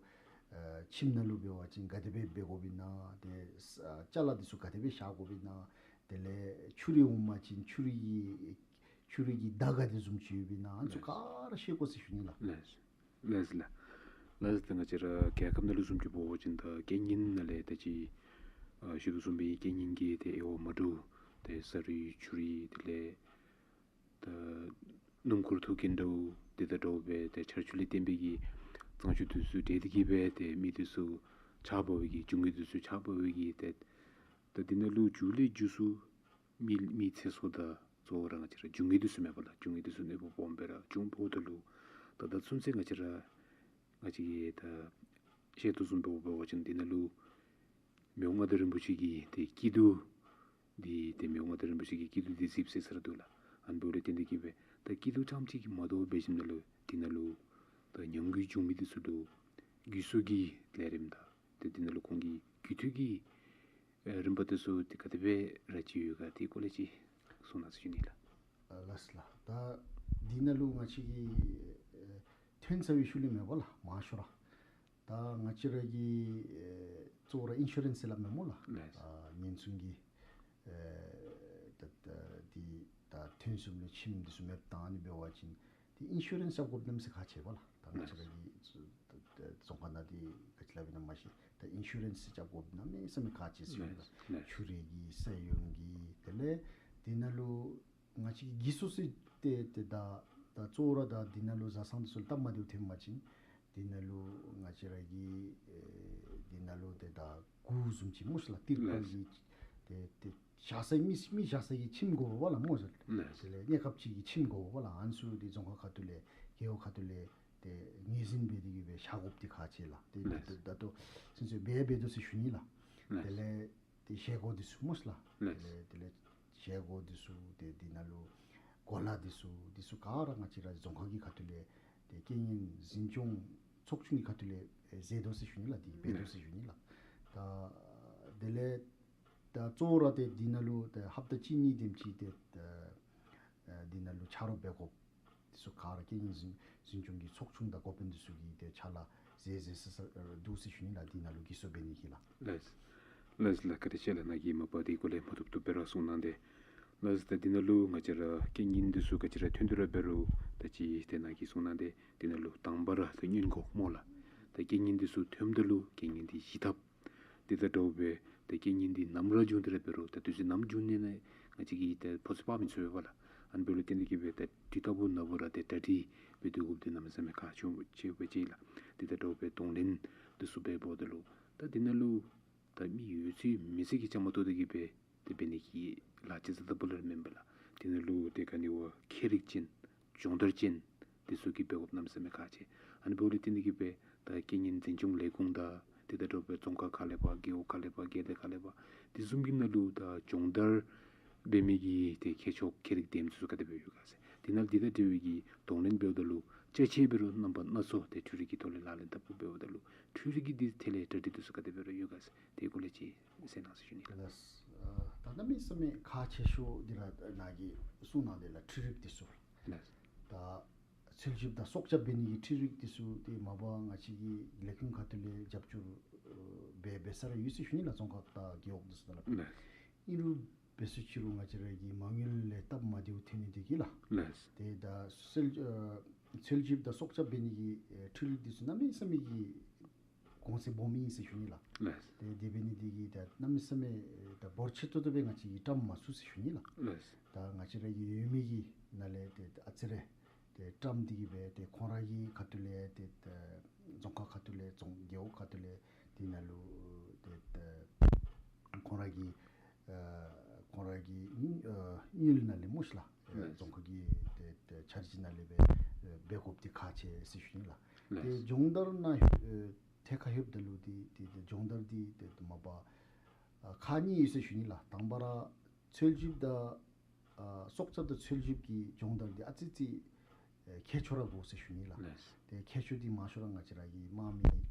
ཨ་ཁྱིམ་ནང་ལུ་འབད་བ་ཅིན་ག་དེ་སྦེ་འབད་དགོཔ་ཨིན་ན། ཏེ་ས་ཅ་ལ་འདི་ཚུ་ག་དེ་སྦེ་བཞག་དགོཔ་ཨིན་ན། དེ་ལས་ཆུ་རུད་འོང་པ་ཅིན་ཆུ་རུད་ཀྱི་ཆུ་རུད་ཀྱི་བརྡ་ག་དེ་བཟུམ་ཅིག་ཡོདཔ་ཨིན་ན། ཨ་ནི་ཚུ་ལགས། ག་ར་ཤེས་དགོ་ཟེར་ཞུ་ནི་ལགས། ལགས། ལགས་ལགས། ལགས། ད་ང་བཅས་ར་རྒྱལ་ཁབ་ནང་ལུ་བཟུམ་ཅིག་འབད་བ་ཅིན་ད་རྐྱེན་ངན་ནང་ལས་ད་ཅི་ཨ་ཞུ་དོ་བཟུམ་སྦེ་རྐྱེན་ངན་གྱིས་ཏེ་དབྱེ་བ་མ་འདྲཝ་ཏེ་ས་རུད་ཆུ་རུད་དེ་ལས་ད་སྣུམ་འཁོར་ཐུག་གིན་འདྲཝ་དེ་དང་འདྲཝ་སྦེ་ཏེ་ཆར་ཆུ་ལས་བརྟེན་པའི་གི་གཙང་ཆུ་འདི་ཚུ་འདྲེས་ཏེ་གིས་སྦེ་ཏེ་མི་འདི་ཚུ་ཆག་འབག་པའི་གི་རྒྱུ་དངོས་འདི་ཚུ་ཆག་འབག་པའི་གི་ཏེ་ད་འདི་ནང་ལུ་མཇུག་ལས་མཇུག་སུ་མི་མི་ཚེ་སྲོག་དང་གཙོ་བོ་ར་ང་བཅས་ར་རྒྱུ་དངོས་འདི་ཚུ་མེན་པ་ལགས། རྒྱུ་དངོས་འདི་ཚུ་གནོད་པ་སྦོམ་སྦེ་ར་བྱུང་འབདཝ་ད་ལུ་ད་ད་ཚུན་ཚོད་ང་བཅས་ར་ང་བཅས་ཀྱིས་ད་ཤེས་དོ་བཟུམ་སྦེ་འབད་བ་ཅིན་འདི་ནང་ལུ་མི་དབང་མངའ་བདག་རིན་པོ་ཆེ་གི་ཏེ་སྐྱིད་སྡུག་འདི་ཏེ་མི་དབང་མངའ་བདག་རིན་པོ་ཆེ་གི་སྐྱིད་སྡུག་འདི་གཟིགས་ཟེར་ས་ར་འདུག་ལགས། ཨ་ནི་འབདཝ་ལས་བརྟེན་ཏེ་གིས་སྦེ་ད་སྐྱིད་སྡུག་ཙམ་ཅིག་གིས་མ་དོ་བར་འབད་ཞིནམ་ལས་འདི་ནང་ལུ་ད་ཉམས་རྒུད་བྱུང་མི་འདི་ཚུ་ལུ་རྒུད་གསོ་གི་ལས་རིམ་དང་ཏེ་འདི་ནང་ལུ་ཁོང་གི་རྒུད་འཐུས་ཀྱི་ཨེ་རིམ་པ་འདི་ཚུ་ཏེ་ག་དེ་སྦེ་ར་ཅིག་ཡོད་ག་དེ་སྐོར་ལས་ཅིག་གསུང་གནང་ཟེར་ཞུ་ནི་ལགས། ཨ་ལགས་ལགས། ད་འདི་ནང་ལུ་ང་བཅས་ཀྱིས་ཨེ་ཐོན་ཚར་བའི་ཤུལ་ལས་མེན་པ་ལགས། མང་ཤོས་ར་ད་ང་བཅས་ར་གི་ཨེ་གཙོ་བོ་ར་ཨིན་ཤུ་རེནསི་ཟེར་སླབ་མས་སྨོ་ལགས། ལགས། ཨ་ཉེན་སྲུང་གི་ཨེ་ད་ད་འདི་ད་ཐོན་སོངམ་ལས་ཁྱིམ་འདི་ཚུ་མེདཔ་བཏང་ནི་འབད་བ་ཅིན་ཏེ་ཨིན་ཤུ་རེནསི་རྐྱབ་དགོཔ་གནམ་མེད་ས་མེད་ཁག་ཆེ་བས་ལགས། ད་ང་བཅས་ར་གི་ད་ད་རྫོང་ཁག་ནང་འདི་ག་ཅི་སླབ་ཨིན་ན་མ་ཤེས། ད་ཨིན་ཤུ་རེནསི་རྐྱབ་དགོཔ་གནམ་མེད་ས་མེད་ཁག་ཆེ་ཟེར་ཞུ་ནི་ལགས། ལགས། ཆུ་རུད་ཀྱི་ས་ཡོམ་གྱི་དེ་ལས་འདི་ནང་ལུ་ང་བཅས་ཀྱི་རྒུད་གསོ་ཟེར་ཏེ་ཏེ་ད་ད་གཙོ་བོ་ར་ད་འདི་ནང་ལུ་བཟའ་ཚང་འདི་ཚུ་སྟབས་མ་བདེཝ་ཐོན་པ་ཅིན་འདི་ནང་ལུ་ང་བཅས་ར་གི་ཨེ་འདི་ནང་ལུ་ཏེ་ད་གུར་བཟུམ་ཅིག་སྨོ་ཤ་ལགས། ཏིར་པལ་གྱི་ཏེ་ཏེ་བཞག་ས་མི་མི་བཞག་ས་གི་ཁྱིམ་དགོ་པས་ལགས་སྨོ་ཤ་ལགས། དེ་ལས་གནས་སྐབས་ཅིག་གི་ཁྱིམ་དགོ་པས་ལགས། ཨ་ནི་ཚུ་འདི་རྫོང་ཁག་ཁ་ཐུག་ལས་རྒེད་འོག་ཁ་ཐུག་ལས་ཏེ་ངོས་འཛིན་འབད་དེ་གིས་སྦེ་བཞག་དགོཔ་འདི་ཁག་ཆེ་ལགས། ཏེ་ད་ད་ལྟོ་ཚུན་ཚོད་འབད་འབད་དོ་ཟེར་ཞུ་ནི་ལགས། དེ་ལས་ཏེ་བཞེས་སྒོ་འདི་ཚུ་སྨོ་ཤ་ལགས། དེ་ལས་དེ་ལས་བཞེས་སྒོ་འདི་ཚུ་ཏེ་འདི་ནང་ལུ་གོ་ལ་འདི་ཚུ་འདི་ཚུ་ག་ར་ང་བཅས་ར་རྫོང་ཁག་གི་ཁ་ཐུག་ལས་ཏེ་རྐྱེན་ངན་འཛིན་སྐྱོང་ཚོགས་ཆུང་གི་ཁ་ཐུག་ལས་ཨེ་མཛད་དོ་ཟེར་ཞུ་ནི་ལགས། འདི་འབད་དོ་ཟེར་ཞུ་ནི་ལགས། ད་དེ་ལས་ད་གཙོ་བོ་ར་ཏེ་འདི་ནང་ལུ་ཏེ་ཧབ་ཏ་གཅིག་གཉིས་དེམ་ཅིག་ཏེ་ད་ཨེ་འདི་ནང་ལུ་ཆ་རོགས་འབད་དགོཔ་འདི་ཚུ་ག་ར་རྐྱེན་ངན་འཛིན་འཛིན་སྐྱོང་གི་ཚོགས་ཆུང་དང་འགོ་དཔོན་འདི་ཚུ་གིས་ཏེ་ཕྱག་ལཱ་མཛད་མཛད་ས་ས་འདུག་ཟེར་ཞུ་ནི་ལགས། འདི་ནང་ལུ་རྒུད་གསོ་འབད་ནི་གི་ལགས། ལགས་ལགས་ལགས། བཀའ་དྲིན་ཆེ་ལགས། ནཱ་གིས་མ་པ་འདི་སྐོར་ལས་མ་ཐུབ་ཐུབ་སྦེ་ར་གསུང་གནང་སྟེ། ལགས་ད་འདི་ནང་ལུ་ང་བཅས་ར་རྐྱེན་ངན་འདི་ཚུ་ག་ཅི་ར་ཐོན་དོ་ར་འབད་རུང་ད་ཅི་ཏེ་ནཱ་གིས་གསུང་གནང་སྟེ་འདི་ནང་ལུ་དང་པ་ར་ཏེ་སྔོན་འགོག་སྨོ་ལགས། ད་རྐྱེན་ངན་འདི་ཚུ་ཐོནམ་ད་ལུ་རྐྱེན་ངན་འདི་ཞི་ཐབས། དེ་དང་འདྲཝ་སྦེ་ཏེ་རྐྱེན་ངན་འདི་ནམ་ར་བྱུང་སྟེ་ར་འབད་རུང་ད་དུས་ཚོད་ནམ་བྱུང་ནི་ན་ང་བཅས་ཀྱིས་ཏེ་ཕོ་ཚོད་དཔག་མི་ཚུགས་པས་ལགས། ཨ་ནི་འབདཝ་ལས་བརྟེན་ཏེ་གིས་སྦེ་ད་དུས་རྟག་བུ་ནམ་བུ་ར་ཏེ་གྲ་སྒྲིག་འབད་དགོཔ་འདི་གནམ་མེད་ས་མེད་ཁག་ཆེ་ཆེ་བས་ཅིག་ལགས། དེ་དང་འདྲཝ་སྦེ་གདོང་ལེན་འདི་ཚུ་འབདཝ་ད་ལུ་ད་འདི་ནང་ལུ་ད་མི་ཡོད་ཚད་མེད་ཚད་ཀྱིས་བཅའ་མར་གཏོགས་ཏེ་གིས་སྦེ་ཏེ་འབད་ནི་གི་ལཱ་ཅིག་རྩ་དང་པོ་ལས་མེན་པས་ལགས། དེ་ནང་ལུ་ཏེ་ག་ནི་བ་ཁྱད་རིག་ཅན་སྦྱོང་བརྡར་ཅན་འདི་ཚུ་གིས་འབད་དགོཔ་གནམ་མེད་ས་མེད་ཁག་ཆེ། ཨ་ནི་འབདཝ་ལས་བརྟེན་ཏེ་གིས་སྦེ་ད་རྐྱེན་ངན་འཛིན་སྐྱོང་ལས་ཁུངས་དང་དེ་དང་འདྲཝ་སྦེ་རྫོང་ཁག་ཁག་ལས་ཕར་རྒེད་འོག་ཁག་ལས་ཕར་སྒེར་སྡེ་ཁག་ལས་ཕར་དེ་བཟུམ་གྱི་ནང་ལུ་ད་སྦྱོང་བརྡར་འབད་མི་གི་ཏེ་མཁས་མཆོག་ཁྱད་རིག་ལྡན་མི་ཚུ་ག་དེ་སྦེ་ཡོད་ག་ཟེར། དེ་ནང་དེ་དང་འབྲེལ་བའི་གི་གདོང་ལེན་འབདཝ་ད་ལུ་ཅ་ཆས་འབད་རུང་རྣམ་པ་སྣ་ཚོགས་ཏེ་འཕྲུལ་རིག་གི་ཐོག་ལས་ལག་ལེན་འཐབ་དགོཔ་འབདཝ་ད་ལུ་འཕྲུལ་རིག་གི་འདི་ཐད་ལས་གྲ་སྒྲིག་འདི་ཚུ་ག་དེ་སྦེ་ར་ཡོད་ག་ཟེར། དེ་སྐོར་ལས་ཅིག་གསན་གནང་ཟེར་ཞུ་ནི་ལགས། ལགས། ཨ་ད་གནམ་མེད་ས་མེད་ཁག་ཆེ་ཤོས་འདི་ར་ནཱ་གིས་གསུང་གནང་དེ་ལགས། འཕྲུལ་རིག་འདི་ཚུ། ལགས། ད་འཚོལ་ཞིབ་དང་སྲོག་སྐྱབས་འབད་ནི་གི་འཕྲུལ་རིག་འདི་ཚུ་ཏེ་མ་པ་ང་བཅས་ཀྱི་ལས་ཁུངས་ཁ་ཐུག་ལས་རྒྱབ་སྐྱོར་འབད་འབད་ས་ར་ཡོད་ཟེར་ཞུ་ནི་ལགས། རྫོང་ཁག་དང་རྒེད་འོག་འདི་ཚུ་ནང་ལུ། ལགས། ཨིན་རུང་འབད་ས་ཅིག་རུང་ང་བཅས་ར་གི་མ་དངུལ་ལས་སྟབས་མ་བདེཝ་ཐོན་ནི་འདི་གིས་ལགས། ལགས། ཏེ་ད་འཚོལ་ཨ་འཚོལ་ཞིབ་དང་སྲོག་སྐྱབས་འབད་ནི་གི་ཨེ་འཕྲུལ་རིག་འདི་ཚུ་གནམ་མེད་ས་མེད་ཀྱི་གོང་ཚད་སྦོམ་ཨིན་ཟེར་ཞུ་ནི་ལགས། ལགས། ཏེ་དེ་འབད་ནི་འདི་གིས་ད་གནམ་མེད་ས་མེད་ད་འབོར་ཆེ་ཏོག་ཏོ་སྦེ་ང་བཅས་ཀྱིས་བཀྲམ་མ་ཚུགས་ཟེར་ཞུ་ནི་ལགས། ལགས། ད་ང་བཅས་ར་གི་ཡོད་མི་གི་ནང་ལས་ཏེ་ཨ་ཙི་རེ་ཏེ་བཀྲམ་སྟེ་གིས་སྦེ་ཏེ་ཁོང་ར་གི་ཁ་ཐུག་ལས་ཏེ་ད་རྫོང་ཁག་ཁ་ཐུག་ལས་རྫོང་རྒེད་འོག་ཁ་ཐུག་ལས་དེ་ནང་ལུ་ཏེ་ད་ཁོང་ར་གི་ཨ་ཁོང་ར་གི་ཨ་དངུལ་ནང་ལས་སྨོ་ཤ་ལགས། ཨ་ལགས། རྫོང་ཁག་གི་ཏེ་ཏེ་འཆར་གཞི་ནང་ལས་སྦེ་ཨ་འབད་དགོཔ་འདི་ཁག་ཆེ་ཟེར་ཞུ་ནི་ལགས། ལགས། ཏེ་སྦྱོང་བརྡར་ནང་ཨ་ཐད་ཁར་ལྷོདཔ་ད་ལུ་ཏེ་ཏེ་ཏེ་སྦྱོང་བརྡར་འདི་ཏེ་ཏེ་མ་པ་ཨ་ཁག་གཉིས་ཡོད་ཟེར་ཞུ་ནི་ལགས། དང་པ་ར་འཚོལ་ཞིབ་དང་ཨ་སྲོག་སྐྱབས་དང་འཚོལ་ཞིབ་ཀྱི་སྦྱོང་བརྡར་འདི་ཨ་ཙི་ཙི་ ཨེ་མཁས་མཆོག་ར་དགོ་ཟེར་ཞུ་ནི་ལགས། ལགས། ཏེ་མཁས་མཆོག་འདི་མང་ཤོས་ར་ང་བཅས་ར་གི་དམག་མི་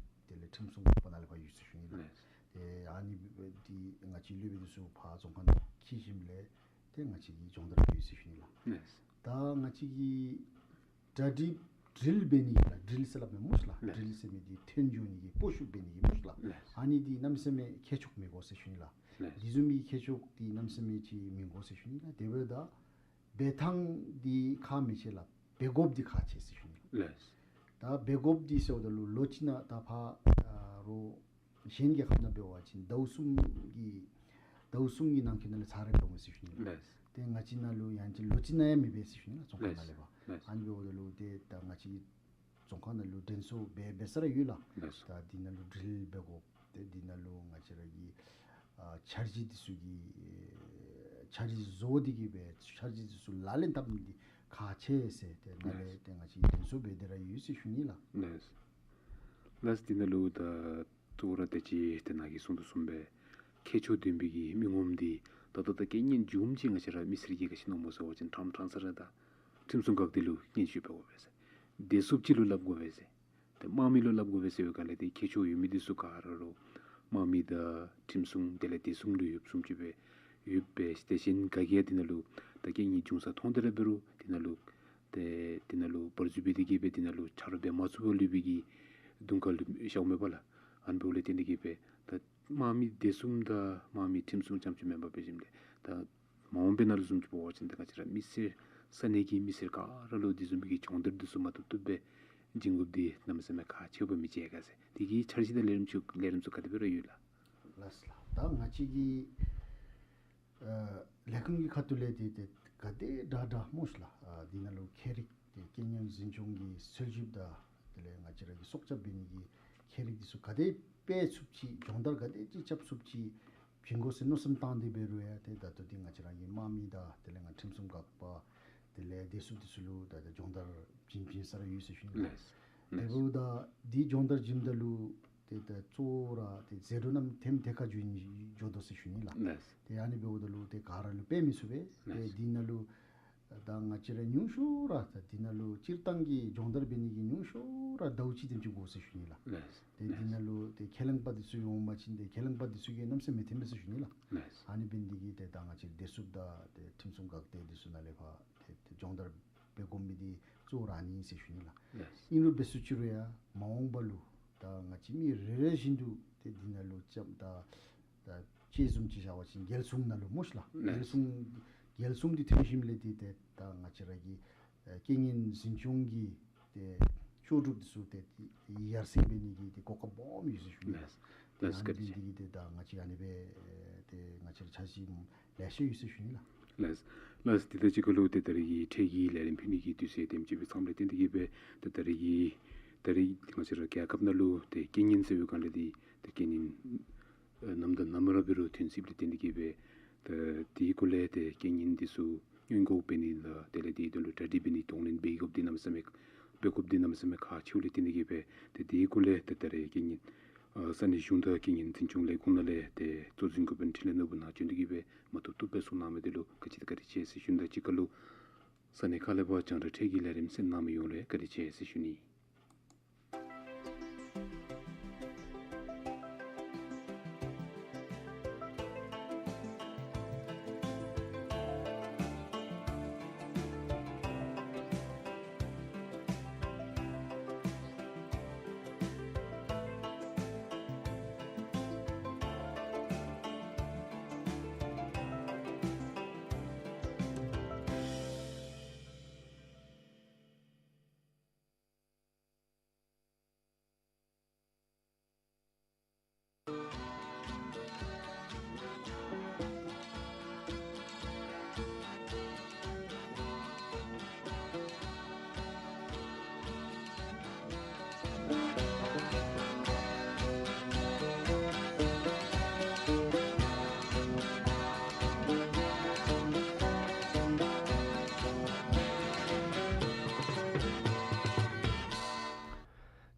དེ་ལས་ཁྲིམས་སྲུང་འགག་པ་ནང་ལས་ཕར་ཡོད་ཟེར་ཞུ་ནི་ལགས། ལགས། ཏེ་ཨ་ནི་འདི་ང་བཅས་སློབ་དཔོན་འདི་ཚུ་ཕར་རྫོང་ཁག་ནང་འཁྱིད་ཞིནམ་ལས་ཏེ་ང་བཅས་ཀྱི་སྦྱོང་བརྡར་ཡོད་ཟེར་ཞུ་ནི་ལགས། ལགས། ད་ང་བཅས་ཀྱི་གྲ་སྒྲིག་ཌྲིལ་འབད་ནི་གི་ལགས། ཌྲིལ་ཟེར་སླབ་མས་སྨོ་ལགས། ལགས། ཌྲིལ་ཟེར་མི་འདི་ཐོན་འགྱོ་ནི་གི་སྤོ་བཤུད་འབད་ནི་གི་སྨོ་ལགས། ལགས། ཨ་ནི་འདི་གནམ་མེད་ས་མེད་མཁས་མཆོག་མི་དགོ་ཟེར་ཞུ་ནི་ལགས། ལགས། འདི་བཟུམ་མའི་མཁས་མཆོག་འདི་གནམ་མེད་ས་མེད་ཅིག་མི་དགོ་ཟེར་ཞུ་ནི་ལགས། དེ་འབདཝ་ད་འབད་ཐངས་འདི་ཁག་མི་ཆེ་ལགས། འབད་དགོཔ་འདི་ཁག་ཆེ་ཟེར་ཞུ་ནི་ལགས། ལགས། ད་འབད་དགོཔ་འདི་ཟེརཝ་ད་ལུ་ལོ་གཅིག་ནང་ད་ཕར་ཨ་རོགས་གཞན་རྒྱལ་ཁབ་ནང་འབད་བ་ཅིན་ཟླཝ་གསུམ་གྱི་ཟླཝ་གསུམ་གྱི་ནང་འཁོད་ནང་ལས་ཚར་རེ་འབད་འོང་ཟེར་ཞུ་ནི་ལགས། ལགས། ཏེ་ང་བཅས་ནང་ལུ་ཡང་ཅིན་ལོ་གཅིག་ནང་ཡང་མི་འབད་ཟེར་ཞུ་ནི་ལགས། རྫོང་ཁག་ནང་ལས་ཕར། ལགས། ཨ་ནི་འབདཝ་ད་ལུ་ཏེ་ད་ང་བཅས་རྫོང་ཁག་ནང་ལུ་དྲན་གསོ་འབད་འབད་ས་ར་ཡོད་ལགས། ལགས། ད་འདི་ནང་ལུ་ཌྲིལ་འབད་དགོ། ཏེ་འདི་ནང་ལུ་ང་བཅས་ར་གི་ཨ་འཆར་གཞི་འདི་ཚུ་གི་ཨེ་འཆར་གཞི་བཟོ་སྟེ་གི་སྦེ་འཆར་གཞི་འདི་ཚུ་ལག་ལེན་འཐབ་ནི་འདི་ཁག་ཆེ་ཟེར། ཏེ་ནཱ་ལས་ཏེ་ང་བཅས་དྲན་གསོ་འབད་དེ་ར་ཡོད་ཟེར་ཞུ་ནི་ལགས། ལགས། ལགས། འདི་ནང་ལུ་ད་གཙོ་བོ་ར་ཏེ་ཅིག་ཏེ་ནཱ་གིས་གསུང་དོ་བཟུམ་སྦེ་མཁས་མཆོག་འདོན་པའི་གི་མི་ངོམ་འདི་ད་ལྟོ་ད་རྐྱེན་ངན་བྱུངམ་ཅིག་ང་བཅས་ར་མི་སེར་གྱིས་ག་ཅི་མནོཝ་སྨོ་ཟེར་བ་ཅིན་ཕྲང་ཕྲང་ས་ར་ད་ཁྲིམས་སྲུང་འགག་སྡེ་ལུ་སྙན་ཞུ་འབད་དགོ་པས་ཟེར། བདེ་སྲུངཔ་ཅིག་ལུ་སླབ་དགོ་པས་ཟེར། ཏེ་དམག་མི་ལུ་སླབ་དགོ་པས་ཟེར་བའི་སྒང་ལས་ཏེ་མཁས་མཆོག་ཡོད་མི་འདི་ཚུ་ག་ར་རོགས་དམག་མི་དང་ཁྲིམས་སྲུང་དེ་ལས་བདེ་སྲུང་ལུ་ཡོདཔ་བཟུམ་ཅིག་སྦེ་ཡོད་པས། ཏེ་གཞན་ག་གིས་ཡང་འདི་ནང་ལུ་ད་རྐྱེན་ངན་བྱུང་ས་མཐོང་སྟེ་ར་འབད་རུང་འདི་ནང་ལུ་ཏེ་འདི་ནང་ལུ་བར་འཛུལ་འབད་དེ་གི་སྦེ་འདི་ནང་ལུ་ཆ་རོགས་འབད་མ་ཚུགས་པར་ལུས་པའི་གི་གདོང་ཁ་ལུ་ཤརཝ་མས་པ་ལགས། ཨ་ནི་འབདཝ་ལས་བརྟེན་ཏེ་གི་སྦེ་ད་དམག་མི་བདེ་སྲུང་དང་དམག་མི་ཁྲིམས་སྲུང་རྐྱངམ་ཅིག་མེན་པར་འབད་ཞིནམ་ལས་ད་མ་འོངས་པའི་ནང་ལུ་བཟུམ་ཅིག་འབད་བ་ཅིན་ད་ང་བཅས་ར་མི་སེར་ས་གནས་ཀྱི་མི་སེར་ག་ར་ལུ་འདི་བཟུམ་གྱི་སྦྱོང་བརྡར་འདི་ཚུ་མ་བཏུབ་བཏུབ་སྦེ་བྱིན་དགོཔ་འདི་གནམ་མེད་ས་མེད་ཁག་ཆེཝ་སྦེ་མི་མཇལ་ག་ཟེར། དེ་གི་འཆར་གཞི་དང་ལས་རིམ་ཚུ་ལས་རིམ་ཚུ་ག་དེ་སྦེ་ར་ཡོད་ལགས། ལགས་ལགས། ད་ང་བཅས་ཀྱི་ཨ་ལས་ཁུངས་ཀྱི་ཁ་ཐུག་ལས་ཏེ་ཏེ་ག་དེ་དྲག་དྲག་སྨོ་ལགས། ཨ་འདི་ནང་ལུ་མཁས་རིག་ཏེ་རྐྱེན་ངན་འཛིན་སྐྱོང་གི་འཚོལ་ཞིབ་དང་དེ་ལས་ང་བཅས་ར་གི་སྲོག་སྐྱབས་འབད་ནི་གི་མཁས་རིག་འདི་ཚུ་ག་དེ་སྤེལ་ཚུགསཔ་ཅིག་སྦྱོང་བརྡར་ག་དེ་ཅིག་རྐྱབ་ཚུགསཔ་ཅིག་བྱིན་དགོ་ཟེར་མནོ་བསམ་བཏང་སྟེ་འབད་རུང་ཡང་ཏེ་ད་ལྟོ་འདི་ང་བཅས་ར་གི་དམག་མི་དང་དེ་ལས་ང་ཁྲིམས་སྲུང་འགག་པ་དེ་ལས་བདེ་སྲུངཔ་འདི་ཚུ་ལུ་ད་ད་སྦྱོང་བརྡར་བྱིན་བྱིན་ས་ར་ཡོད་ཟེར་ཞུ་ནི་ལགས། ལགས། དེ་འབདཝ་ད་འདི་སྦྱོང་བརྡར་བྱིནམ་ད་ལུ་ཏེ་ད་གཙོ་བོ་ར་ཏེ་ཟད་འགྲོ་རྣམས་ཐེམ་ཐེ་ཁ་འགྱོ་འགྱོ་དོ་ཟེར་ཞུ་ནི་ལགས། ལགས། ཏེ་ཨ་ནི་འབདཝ་ད་ལུ་ཏེ་ག་ར་ལུ་སྤེལ་མི་ཚུགས་པས། ཏེ་ལགས། འདི་ནང་ལུ་ད་ང་བཅས་ར་ཉུང་ཤོས་ར་ད་འདི་ནང་ལུ་སྤྱིར་བཏང་གི་སྦྱོང་བརྡར་འབད་ནི་གི་ཉུང་ཤོས་ར་ཟླཝ་གཅིག་དེམ་ཅིག་དགོ་ཟེར་ཞུ་ནི་ལགས། ལགས། ཏེ་འདི་ནང་ལུ་ཏེ་ཁས་བླངས་པ་འདི་ཚུ་འོང་པ་ཅིན་ཏེ་ཁས་བླངས་པ་འདི་ཚུ་གིས་གནམ་མེད་ས་མེད་མི་ཐེམ་པས་ཟེར་ཞུ་ནི་ལགས། ལགས། ཨ་ནི་འབད་ནི་འདི་གིས་ཏེ་ད་ང་བཅས་བདེ་སྲུངཔ་དང་ཏེ་ཁྲིམས་སྲུང་འགག་སྡེ་འདི་ཚུ་ནང་ལས་ཕར་ཏེ་ཏེ་སྦྱོང་བརྡར་འབད་དགོ་མི་འདི་གཙོ་བོ་ར་ཨ་ནི་ཨིན་ཟེར་ཞུ་ནི་ལགས། ལགས། ཨིན་རུང་འབད་ཟེར་ཅི་རུང་ཡང་མ་འོངས་པ་ལུ་ད་ང་བཅས་མི་རེ་རེ་བཞིན་དུ་ཏེ་འདི་ནང་ལུ་ལྕམ་ད་ད་ཅི་བཟུམ་ཅིག་བཞག་པ་ཅིན་རྒྱལ་སྲུང་ནང་ལུ་སྨོ་ལགས། ལགས། རྒྱལ་སྲུང་རྒྱལ་སྲུང་འདི་ཐོན་ཞིནམ་ལས་ཏེ་ཏེ་ད་ང་བཅས་ར་གི་ཨེ་རྐྱེན་ངན་འཛིན་སྐྱོང་གི་ཏེ་ལྕོགས་གྲུབ་འདི་ཚུ་ཏེ་ཡར་སེང་འབད་ནི་གི་ཏེ་གོ་སྐབས་སྦོམ་ཡོད་ཟེར་ཞུ་ནི་ལགས། ལགས། ཨ་ནི་བཀའ་དྲིན་ཆེ། འདི་གིས་ཏེ་ད་ང་བཅས་ཨ་ནི་སྦེ་ཏེ་ང་བཅས་ར་འཆར་གཞི་ལེ་ཤ་ཡོད་ཟེར་ཞུ་ནི་ལགས། ལགས། ལགས། དེ་དང་གཅིག་ཁར་ལུ་ཏེ་ད་རེས་ཀྱི་འཕྲལ་གྱི་ལས་རིམ་ཕུལ་ནི་གི་དུས་ཚོད་དེམ་ཅིག་སྦེ་ཚངམ་ལས་བརྟེན་ཏེ་གིས་སྦེ་ཏེ་ད་རེས་ཀྱི་ད་རེས་ང་བཅས་ར་རྒྱལ་ཁབ་ནང་ལུ་ཏེ་རྐྱེན་ངན་ཟེར་བའི་སྒང་ལས་འདི་ཏེ་རྐྱེན་ངན་ཨེ་ནམ་དང་ནམ་ར་འབད་རུང་ཐོན་སྲིདཔ་ལས་བརྟེན་ཏེ་གིས་སྦེ་ཏེ་དེའི་སྐོར་ལས་ཏེ་རྐྱེན་ངན་འདི་ཚུ་སྔོན་འགོག་འབད་ནི་དང་དེ་ལས་དེའི་དོན་ལུ་གྲ་སྒྲིག་འབད་ནི་གདོང་ལེན་འབད་དགོཔ་འདི་གནམ་མེད་ས་མེད་འབད་དགོཔ་འདི་གནམ་མེད་ས་མེད་ཁག་ཆེཝ་ལས་བརྟེན་ཏེ་གིས་སྦེ་ཏེ་དེའི་སྐོར་ལས་ཏེ་ད་རེས་རྐྱེན་ངན་ཨ་ས་གནས་གཞུང་དང་རྐྱེན་ངན་འཛིན་སྐྱོང་ལས་ཁུངས་ནང་ལས་ཏེ་གཙོ་འཛིན་འགོ་དཔོན་འཕྲིན་ལས་ནོར་བུ་ནཱ་བྱོན་ཏེ་གིས་སྦེ་མ་བཏུབ་བཏུབ་སྦེ་གསུང་གནང་མི་འདི་ལུ་ག་ཅི་དང་བཀའ་དྲིན་ཆེ་ཟེར་ཞུ་ནི་དང་གཅིག་ཁར་ལུ་ས་གནས་ཁག་ལས་ཕར་རྒྱང་བསྒྲགས་འཕྲལ་གྱི་ལས་རིམ་གསན་གནང་མི་ཡོངས་ལུ་བཀའ་དྲིན་ཆེ་ཟེར་ཞུ་ནི།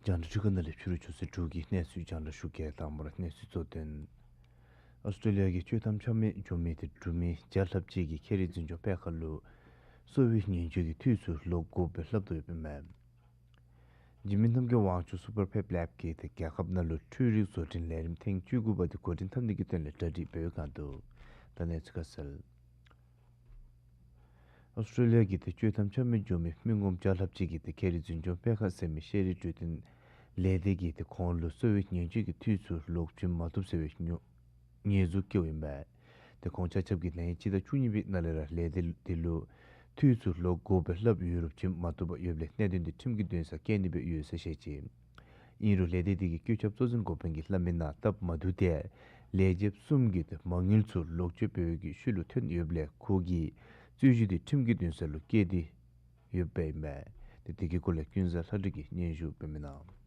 རྒྱང་བསྒྲགས་འཕྲུལ་ཁང་ནང་ལས་ཕྱི་རུ་ཆུ་ཚོད་དྲུག་གི་གནས་ཚུལ་རྒྱང་བསྒྲགས་ཞུ་གེ། དང་པ་ར་གནས་ཚུལ་གཙོ་དོན། ཨོསི་ཊྲེ་ལི་ཡ་གི་སྤྱོད་གཏམ་ཆ་མེད་འགྱོ་མི་ཏེ་འབྲུག་མི་བརྒྱ་ལྷགཔ་ཅིག་གིས་ཁེ་རི་འཛིན་སྐྱོང་སྤེལ་ཁང་ལུ་ གསོ་བའི་ཉེན་བཅོལ་གྱི་འཐུས་ཚུ་ལོག་དགོཔ་སྦེ་སླབ་དོ་ཡོདཔ་ཨིན་མས། འཇིགས་མེད་རྣམ་རྒྱལ་དབང་ཕྱུག་སུ་པར་ཕེབ་ལེབ་ཀྱིས་ཏེ་རྒྱལ་ཁབ་ནང་ལུ་འཕྲུལ་རིག་བཟོ་སྐྲུན་ལས་རིམ་ཐེངས་བཅུ་དགུ་པ་དེ་འགོ་འདྲེན་འཐབ་ནི་གི་དོན་ལས་གྲ་སྒྲིག་འབད་བའི་སྒང་དུ་ད་གནས་ཚུལ་ཁ་གསལ། ཨོསི་ཊྲེ་ལི་ཡ་གི་ཏེ་སྤྱོད་ཐམ་ཆ་མེད་འགྱོ་མི་མི་ངོམ་བརྒྱ་ལྷགཔ་ཅིག་གིས་ཏེ་ཁེ་རི་འཛིན་སྐྱོང་སྤེལ་ཁང་ཟེར་མི་ཤེས་རིག་གྲོས་སྟོན་ལས་སྡེ་གིས་ཏེ་ཁོང་ལུ་གསོ་བའི་ཉེན་བཅོལ་གྱི་འཐུས་ཚུ་ལོག་བྱིན་མ་བཏུབ་ཟེར་བའི་ཉོ་ཉེས་འཛུགས་བཀལཝ་ཨིན་པས། ཏེ་ཁོང་ཆ་ཁྱབ་ཀྱིས་ན་ཧིང་སྤྱི་ཟླ་བཅུ་གཉིས་པའི་ནང་ལས་ར་ལས་སྡེ་འདི་ལུ་འཐུས་ཚུ་ལོག་དགོཔ་སྦེ་སླབ་ཡོད་རུང་བྱིན་མ་བཏུབ་པར་ཡོདཔ་ལས་གནད་དོན་འདི་ཁྲིམས་ཀྱི་འདུན་སར་བསྐྱལ་ནི་སྦེ་ཡོད་ཟེར་བཤད་ཅི། ཨིན་རུང་ལས་སྡེ་འདི་གི་བཀོད་ཁྱབ་གཙོ་འཛིན་འགོ་དཔོན་གྱིས་སླབ་མི་ནང་སྟབས་མ་བདེཝ་དེ་ལས་བྱེདཔ་གསུམ་གྱིས་ཏེ་མ་དངུལ་ཚུ་ལོག་སྤྱོད་འབད་བའི་ཤུལ་ལུ་ཐོན་ཡོདཔ་ལས་ཁོ་གིས་རྩོད་གཞི་འདི་ཁྲིམས་ཀྱི་འདུན་ས་ལུ་བསྐྱལ་ཏེ་ཡོདཔ་ཨིན་མས། ཏེ་དེ་གི་སྐོར་ལས་ཀུན་བཟང་ལྷ་སྒྲོན་གྱིས་སྙན་ཞུ་འབད་མི་ནང་།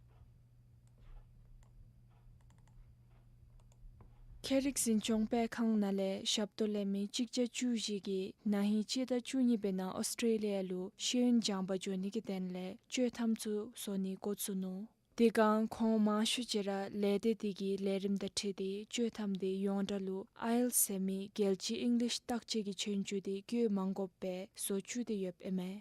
ཁེ་རི་འཛིན་སྐྱོང་སྤེལ་ཁང་ནང་ལས་ཞབས་ཏོག་ལེན་མི་གཅིག་བརྒྱ་བཅུ་བཞི་གིས་ན་ཧིང་སྤྱི་ཟླ་བཅུ་གཉིས་པའི་ནང་ཨོསི་ཊྲེ་ལི་ཡ་ལུ་ཤེས་ཡོན་སྦྱང་པར་འགྱོ་ནི་གི་དོན་ལས་སྤྱོད་ཐམ་ཚུ་བཟོ་ནི་འགོ་བཙུགས་ནུག། དེ་སྒང་ཁོང་མང་ཤོས་ཅིག་ར་ལས་སྡེ་འདི་གི་ལས་རིམ་དང་འཁྲིལ་ཏེ་སྤྱོད་ཐམ་འདི་ཡོངས་གྲགས་ལུ་ཨའི་ཨེལ་ཟེར་མི་རྒྱལ་སྤྱིའི་ཨིང་ལིཤ་བརྟག་དཔྱད་ཀྱི་ཆོས་རྒྱུགས་འདི་བཀོལ་མ་དགོཔ་སྦེ་བཟོ་བཅུག་སྟེ་ཡོདཔ་ཨིན་མས།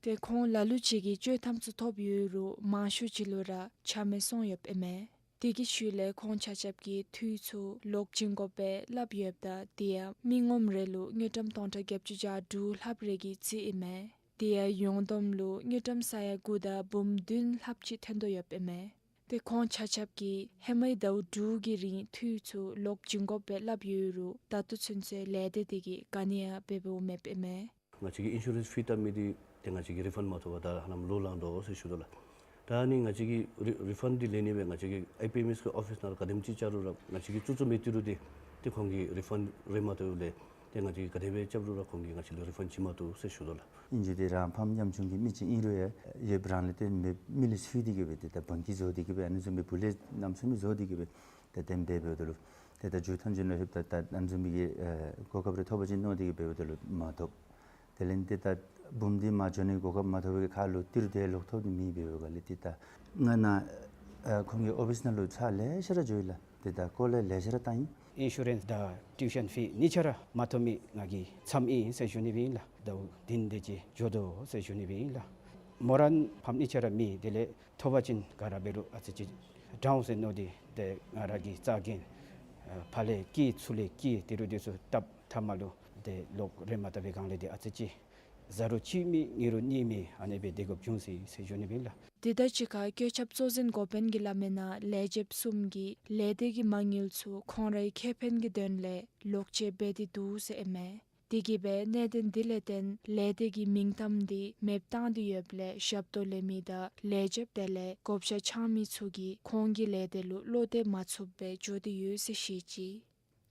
ཏེ་ཁོང་ལ་ལུ་ཅིག་གིས་སྤྱོད་ཐམ་ཚུ་ཐོབ་ཡོད་རུང་མང་ཤོས་ཅིག་ལུ་ར་ཆ་མེད་སོང་ཡོདཔ་ཨིན་མས། དེ་གི་ཤུལ་ལས་ཁོང་ཆ་ཁྱབ་ཀྱིས་འཐུས་ཚུ་ལོག་བྱིན་དགོཔ་སྦེ་སླབ་ཡོདཔ་ད་དེ་ཡང་མི་ངོམ་རེ་ལུ་དངུལ་ཀྲམ་སྟོང་ཕྲག་བརྒྱད་ཅུ་གྱ་དྲུག་ལྷགཔ་རེ་གི་རྩིས་ཨིན་མས། དེ་ཡང་ཡོངས་བསྡོམས་ལུ་དངུལ་ཀྲམ་ས་ཡ་དགུ་དང་འབུམ་བདུན་ལྷགཔ་ཅིག་ཐོན་དོ་ཡོདཔ་ཨིན་མས། ཏེ་ཁོང་ཆ་ཁྱབ་ཀྱིས་ཧེ་མའི་ཟླཝ་དྲུག་གི་རིང་འཐུས་ཚུ་ལོག་བྱིན་དགོཔ་སྦེ་སླབ་ཡོད་རུང་ད་ལྟོ་ཚུན་ཚོད་ལས་སྡེ་འདི་གིས་ག་ནི་ཡང་འབད་འབདཝ་མེདཔ་ཨིན་མས། ང་བཅས་ཀྱིས་ཨིན་ཤུ་རེནསི་ཕི་བཏབ་མི་འདི་ཏེ་ང་བཅས་ཀྱིས་རི་ཕཱནཌ་མ་ཐོབ་པར་ད་ཧ་ལམ་ལོ་ལང་དོ་ཟེར་ཞུ་དོ་ལགས། ད་ཨ་ནི་ང་བཅས་ཀྱིས་རི་རི་ཕཱནཌ་འདི་ལེན་ནི་སྦེ་ང་བཅས་ཀྱིས་ཨའི་པི་ཨེམ་ཨེསི་གི་ཨོ་ཕིསི་ནང་ག་དེམ་ཅིག་བཅར་རུང་ར་ང་བཅས་ཀྱིས་བཙུགས་བཙུགས་མི་ཏི་རུ་འདི་ཏེ་ཁོང་གིས་རི་ཕཱནཌ་རེ་མ་བཏུབ་ལས་ཏེ་ང་བཅས་ཀྱིས་ག་དེ་སྦེ་རྐྱབ་རུང་ར་ཁོང་གིས་ང་བཅས་ལུ་རི་ཕཱནཌ་བྱིན་མ་བཏུབ་ཟེར་ཞུ་དོ་ལགས། ཨིན་ཅི་ཏེ་རང་ཕམ་ཉམ་ཆུང་གི་མི་ཅིག་ཨིན་རུང་ཡང་ཡོདཔ་རང་ལས་ཏེ་མི་མི་ལས་ཚུད་དེ་གིས་སྦེ་ཏེ་ད་བང་གི་བཟོ་སྟེ་གིས་སྦེ་ཨ་ནི་བཟུམ་སྦེ་བུ་ལས་རྣམ་ཚུ་མི་བཟོ་སྟེ་གིས་སྦེ་ཏེ་དེམ་སྦེ་འབདཝ་ད་ལུ་ཏེ་ད་འགྱོ་ཐངས་ཅིག་ནང་ལྷོདཔ་ད་ད་ཨ་ནི་བཟུམ་སྦེ་གི་ཨེ་གོ་སྐབས་རེ་ཐོབ་པ་ཅིན་མནོ་སྟེ་གིས་འབདཝ་ད་ལུ་མ་ཐོབ། དེ་ལས་ཏེ་ད་འབུམ་འདི་མར་འགྱོ་ནི་གོ་སྐབས་མ་ཐོབ་པའི་ཁར་ལུ་ཏི་རུ་དེ་ལོག་ཐོབ་ནི་མེད་པས་ག་ལས་ཏེ་ད་ང་ནཱ་ཨེ་ཁོང་གི་ཨོ་ཕིསི་ནང་ལུ་ཚར་ལེ་ཤ་ར་འགྱོ་ཡི་ལགས། ཏེ་ད་སྐོར་ལས་ལེ་ཤ་ར་བཏང་ཡི། ཨིན་ཤུ་རེནསི་དང་ཊིའུ་ཤཱན་ཕི་གཉིས་ཆ་ར་མ་ཐོབ་མི་ང་གིས་མཚམས་ཨིན་ཟེར་ཞུ་ནི་སྦེ་ཨིན་ལགས། ཟླཝ་བདུན་དེ་ཅིག་འགྱོ་དོ་ཟེར་ཞུ་ནི་སྦེ་ཨིན་ལགས། མོ་ར་ཕམ་གཉིས་ཆ་ར་མེད། དེ་ལས་ཐོབ་པ་ཅིན་ག་ར་འབད་རུང་ཨ་ཙི་ཅིག་དྲག་འོང་ཟེར་མནོ་སྟེ་ཏེ་ང་ར་གི་རྩ་འགེངས་ཨ་ཕར་ལས་སྐྱེལ་ཚུར་ལས་སྐྱེལ་ཏི་རུ་འདི་ཚུ་བཏབ་མཐའ་མ་ལུ་ཏེ་ལོག་རེ་མ་བཏབ་པའི་སྒང་ལས་ཏེ་ཨ་ཙི་ཅིག་ཟ་རུང་གཅིག་མེད་ཉལ་རུང་གཉིད་མེད་ཨ་ནི་སྦེ་སྡོད་དགོཔ་བྱུང་ཟེར་ཟེར་ཞུ་ནི་སྦེ་ཨིན་ལགས། དེ་དང་གཅིག་ཁར་བཀོད་ཁྱབ་གཙོ་འཛིན་འགོ་དཔོན་གྱིས་སླབ་མི་ནང་ལས་བྱེདཔ་གསུམ་གྱིས་ལས་སྡེ་གི་མ་དངུལ་ཚུ་ཁོང་རའི་ཁེ་ཕན་གྱི་དོན་ལས་ལོག་སྤྱོད་འབད་དེ་འདུག་ཟེར་ཨིན་མས། དེ་གིས་སྦེ་གནད་དོན་འདི་ལས་བརྟེན་ལས་སྡེ་གི་མིང་གཏམ་འདི་མེདཔ་བཏང་སྟེ་ཡོདཔ་ལས་ཞབས་ཏོག་ལེན་མི་དང་ལས་བྱེདཔ་དེ་ལས་བགོ་བཤའ་འཆང་མི་ཚུ་གིས་ཁོང་གི་ལས་སྡེ་ལུ་བློ་གཏད་མ་ཚུགསཔ་སྦེ་འགྱོ་སྟེ་ཡོད་ཟེར་བཤད་ཅི།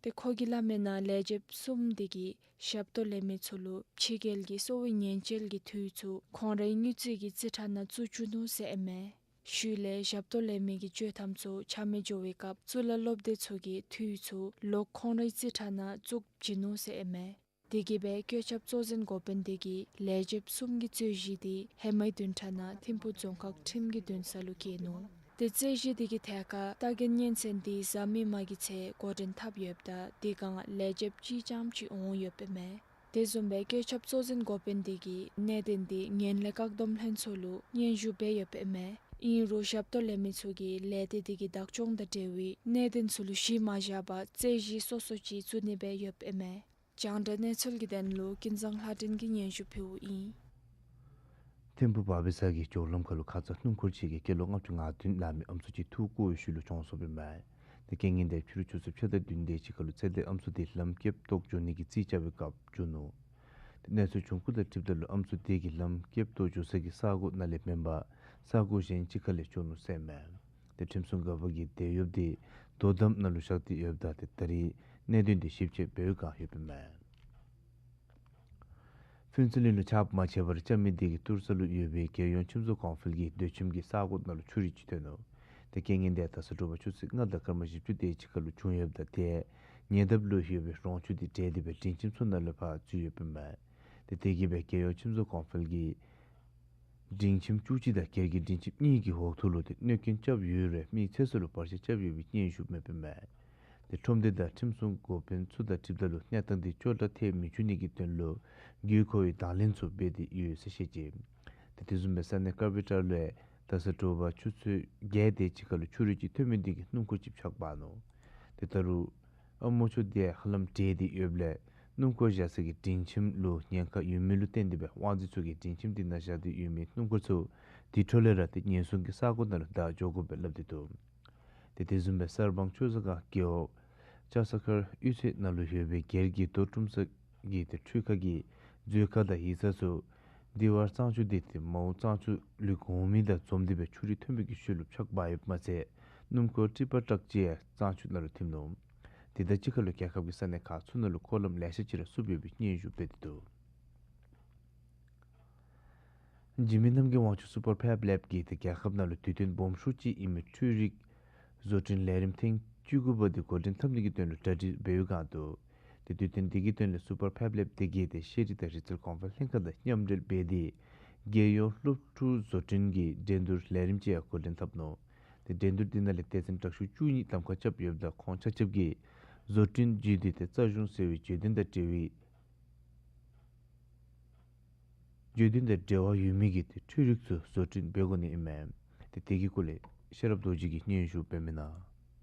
ཏེ་ཁོ་གིས་སླབ་མི་ནང་ལས་བྱེདཔ་གསུམ་དེ་གིས་ཞབས་ཏོག་ལེན་མི་ཚུ་ལུ་ཕྱི་རྒྱལ་གྱི་གསོ་བའི་ཉེན་བཅོལ་གྱི་འཐུས་ཚུ་ཁོང་རའི་དངུལ་རྩིས་ཀྱི་རྩིས་ཁྲ་ནང་བཙུགས་བཅུག་ནུག་ཟེར་ཨིན་མས། ཤུལ་ལས་ཞབས་ཏོག་ལེན་མི་གི་སྤྱོད་ཐམ་ཚུ་ཆ་མེད་འགྱོ་བའི་སྐབས་གཙུག་ལག་སློབ་སྡེ་ཚུ་གིས་འཐུས་ཚུ་ལོག་ཁོང་རའི་རྩིས་ཁྲ་ནང་བཙུགས་བྱིན་ནུག་ཟེར་ཨིན་མས། དེ་གིས་སྦེ་བཀོད་ཁྱབ་གཙོ་འཛིན་འགོ་དཔོན་དེ་གིས་ལས་བྱེདཔ་གསུམ་གྱི་རྩོད་གཞི་དེ་ཧེ་མའི་བདུན་ཕྲག་ནང་ཐིམ་ཕུག་རྫོང་ཁག་ཁྲིམས་ཀྱི་འདུན་ས་ལུ་བསྐྱལ་ནུག། ཏེ་རྩོད་གཞི་དེ་གི་ཐད་ཁར་ལྟ་རྒྱན་སྙན་གསན་དེ་གཟའ་མིག་དམར་གྱི་ཚེ་འགོ་འདྲེན་འཐབ་ཡོདཔ་ད་དེ་སྒང་ལས་བྱེདཔ་གཅིག་རྐྱངམ་ཅིག་འོང་ཡོདཔ་ཨིན་མས། དེ་བཟུམ་སྦེ་བཀོད་ཁྱབ་གཙོ་འཛིན་འགོ་དཔོན་དེ་གིས་གནད་དོན་དེ་ངན་ལྷད་བཀག་སྡོམ་ལྷན་ཚོགས་ལུ་སྙན་ཞུ་འབད་ཡོདཔ་ཨིན་མས། ཨིན་རུང་ཞབས་ཏོག་ལེན་མི་ཚུ་གིས་ལས་སྡེ་དེ་གི་བདག་སྐྱོང་དང་འབྲེལ་བའི་གནད་དོན་ཚུ་ལུ་གཞི་མ་བཞག་པར་རྩོད་གཞི་སོ་སོ་ཅིག་བཙུགས་ནི་སྦེ་ཡོདཔ་ཨིན་མས། རྒྱང་བསྒྲགས་གནས་ཚུལ་གྱི་དོན་ལུ་ཀུན་བཟང་ལྷ་སྒྲོན་གྱིས་སྙན་ཞུ་ཕུལཝ་ཨིན། ཐིམ་ཕུག་བ་བི་ས་གི་མགྱོགས་ལམ་ཁ་ལུ་ཁ་ཙ་སྣུམ་འཁོར་ཅིག་གིས་སྐྱེས་ལོ་ལྔ་བཅུ་ང་བདུན་ལང་མི་ཨམ་སྲུ་ཅིག་འཐུ་བཀོ་བའི་ཤུལ་ལུ་གྱོངས་སོཔ་ཨིན་མས། ཏེ་རྐྱེན་ངན་དེ་ཕྱི་རུ་ཆུ་ཚོད་ཕྱེད་དང་བདུན་དེ་ཅིག་ཁར་ལུ་ཚེ་འདས་ཨམ་སྲུ་དེ་ལམ་བསྐྱལ་བཏོག་འགྱོ་ནི་གི་རྩིས་རྐྱབ་པའི་སྐབས་འབྱུང་ནུག། ཏེ་གནས་ཚུལ་བྱུང་ཁུངས་དང་འཁྲིལཝ་ད་ལུ་ཨམ་སྲུ་དེ་གིས་ལམ་བསྐྱལ་བཏོག་འགྱོ་ས་གི་ས་གོ་ནང་ལས་མེན་པར་ས་གོ་གཞན་ཅིག་ཁ་ལས་འགྱོ་ནུག་ཟེར་མས། ཏེ་ཁྲིམས་སྲུང་འགག་པ་གིས་དེད་གཡོགཔ་དེ་དོ་དམ་ནང་ལུ་བཞག་སྟེ་ཡོདཔ་ད་ཏེ་ད་རེས་གནད་དོན་དེ་ཞིབ་དཔྱད་འབད་བའི་བསྒང་ཡོདཔ་ཨིན་མས། ཕུན་ཚོགས་གླིང་ལུ་ཆརཔ་མ་ཆད་པར་རྐྱབ་མི་དེ་གིས་ཏུར་ས་ལུ་ཡོད་པའི་རྒྱལ་ཡོངས་ཁྱིམ་བཟོ་ཀོང་ཕིལ་གྱི་སྡོད་ཁྱིམ་གྱི་ས་གོ་ནང་ལུ་ཆུ་རུད་ཅིག་ཐོན་ནུག། ཏེ་རྐྱེན་ངན་དེ་ད་ས་དྲོ་པ་ཆུ་ཚོད་ལྔ་དང་སྐར་མ་བཞི་བཅུ་དེ་ཅིག་ཁར་ལུ་བྱུང་ཡོདཔ་ད་ཏེ་ཉེ་འདབས་ལུ་ཡོད་པའི་རོང་ཆུ་དེ་བྲལ་ཏེ་སྦེ་འབྲིང་ཁྱིམ་ཚུ་ནང་ལུ་ཕར་འཛུལ་ཡོདཔ་ཨིན་མས། ཏེ་དེ་གིས་སྦེ་རྒྱལ་ཡོངས་ཁྱིམ་བཟོ་ཀོང་ཕིལ་གྱི་འབྲིང་ཁྱིམ་བཅུ་གཅིག་དང་སྒེར་གྱི་འབྲིང་ཁྱིམ་གཉིས་ཀྱི་འོག་ཐུག་ལུ་ཏེ་གནོད་སྐྱོན་རྐྱབ་ཡོད་རུང་མིའི་ཚེ་སྲོག་ལུ་བར་ཆད་རྐྱབ་ཡོད་པའི་སྙན་ཞུ་མེདཔ་ཨིན་མས། ཏེ་ཁྲོམ་སྡེ་དང་ཁྲིམས་སྲུང་འགོ་དཔོན་ཚུ་དང་འཁྲིལཝ་ད་ལུ་གནས་སྟངས་འདི་སྐྱོ་དྲགས་ཐལ་མི་འགྱོ་ནི་གི་དོན་ལུ་དགོས་མཁོ་བའི་དང་ལེན་ཚུ་འབད་དེ་ཡོད་ཟེར་བཤད་ཅི། ཏེ་དེ་བཟུམ་སྦེ་ས་གནས་ཀར་བི་ཊར་ལུ་ད་ས་དྲོ་པ་ཆུ་ཚོད་བརྒྱད་དེ་ཅིག་ཁར་ལུ་ཆུ་རུད་ཅིག་ཐོན་མི་འདི་གིས་སྣུམ་འཁོར་ཅིག་ཕྱགས་འབག་ནུག། ཏེ་ད་རུང་ཨ་མོ་ཆུ་འདི་ཧ་ལམ་བྲེགས་ཏེ་ཡོདཔ་ལས་སྣུམ་འཁོར་བཞག་ས་གི་སྒྲིང་ཁྱིམ་ལུ་ཉེན་ཁ་ཡོད་མི་ལུ་བརྟེན་ཏེ་སྦེ་དབང་འཛིན་ཚུ་གིས་སྒྲིང་ཁྱིམ་འདི་ནང་བཞག་སྟེ་ཡོད་མི་སྣུམ་འཁོར་ཚུ་དེ་འཕྲོ་ལས་ར་ཏེ་ཉེན་སྲུང་གི་ས་གོ་ནང་ལུ་བདའ་འགྱོ་དགོ་པས་སླབ་སྟེ་འདུག། ཏེ་དེ་བཟུམ་སྦེ་གསར་སྤང་ཆོས་བཟང་སྒང་རྒེད་འོག་ལྕགས་ས་མཁར་གཡུས་ཚན་ནང་ལུ་ཡོད་པའི་སྒེར་གྱི་རྡོ་བཀྲུམ་ས་གི་ཏེ་འཕྲུལ་ཁང་གི་མཛོད་ཁང་དང་ཡིག་ཚང་ཚུ་འདི་བར་གཙང་ཆུ་འདི་ཏེ་མ་འོངས་གཙང་ཆུ་ལུད་འོང་མི་དང་འཛོམས་ཏེ་སྦེ་ཆུ་རུད་ཐོན་པའི་གི་ཤུལ་ལུ་ཕྱགས་འབག་ཡོདཔ་མ་ཚད་སྣུམ་འཁོར་ཊི་པར་ཊག་ཅིག་ཡང་གཙང་ཆུ་ནང་ལུ་ཐིམ་ནུག། དེ་དང་གཅིག་ཁར་ལུ་རྒྱལ་ཁབ་ཀྱི་ས་གནས་ཁག་ཚུ་ནང་ལུ་འཁོར་ལམ་ལེ་ཤ་ཅིག་ར་བསུབ་ཡོད་པའི་སྙན་ཞུ་སྤེལ་ཏེ་འདུག། འཇིགས་མེད་རྣམ་རྒྱལ་དབང་ཕྱུག་སུ་པར་ཕེབ་ལེབ་ཀྱིས་ཏེ་རྒྱལ་ཁབ་ནང་ལུ་དུས་སྟོན་སྦོམ་ཤོས་ཅིག་ཨིན་མི་འཕྲུལ་རིག་བཟོ་སྐྲུན་ལས་རིམ་ཐེངས་བཅུ་དགུ་པ་འདི་འགོ་འདྲེན་འཐབ་ནི་གི་དོན་ལུ་གྲ་སྒྲིག་འབད་བའི་སྒང་དུ་ཏེ་དུས་སྟོན་འདི་གི་དོན་ལས་སུ་པར་ཕེབ་ལེབ་སྡེ་དགེ་ཏེ་ཤེས་རིག་དང་རིག་རྩལ་གོང་འཕེལ་ལྷན་ཁག་དང་མཉམ་འབྲེལ་འབད་དེ་རྒྱལ་ཡོངས་སློབ་ཕྲུག་བཟོ་སྐྲུན་གྱི་འགྲན་བསྡུར་ལས་རིམ་ཅིག་ཡང་འགོ་འདྲེན་འཐབ་ནུག། ཏེ་འགྲན་བསྡུར་འདི་ནང་ལས་སྡེ་ཚན་དྲག་ཤོས་བཅུ་གཉིས་གདམ་ཁ་རྐྱབ་ཡོདཔ་ད་ཁོང་ཆ་ཁྱབ་ཀྱིས་བཟོ་སྐྲུན་བརྒྱུད་དེ་ཏེ་རྩ་གཞུང་ཟེར་བའི་བརྗོད་དོན་དང་འབྲེལ་བའི་བརྗོད་དོན་དང་འབྲེལ་བ་ཡོད་མི་གི་ཏེ་འཕྲུལ་རིག་ཚུ་བཟོ་སྐྲུན་འབད་དགོ་ནི་ཨིན་མས། ཏེ་དེ་གི་སྐོར་ལས་ཤེས་རབ་རྡོ་རྗེ་གིས་སྙན་ཞུ་འབད་མི་ནང་།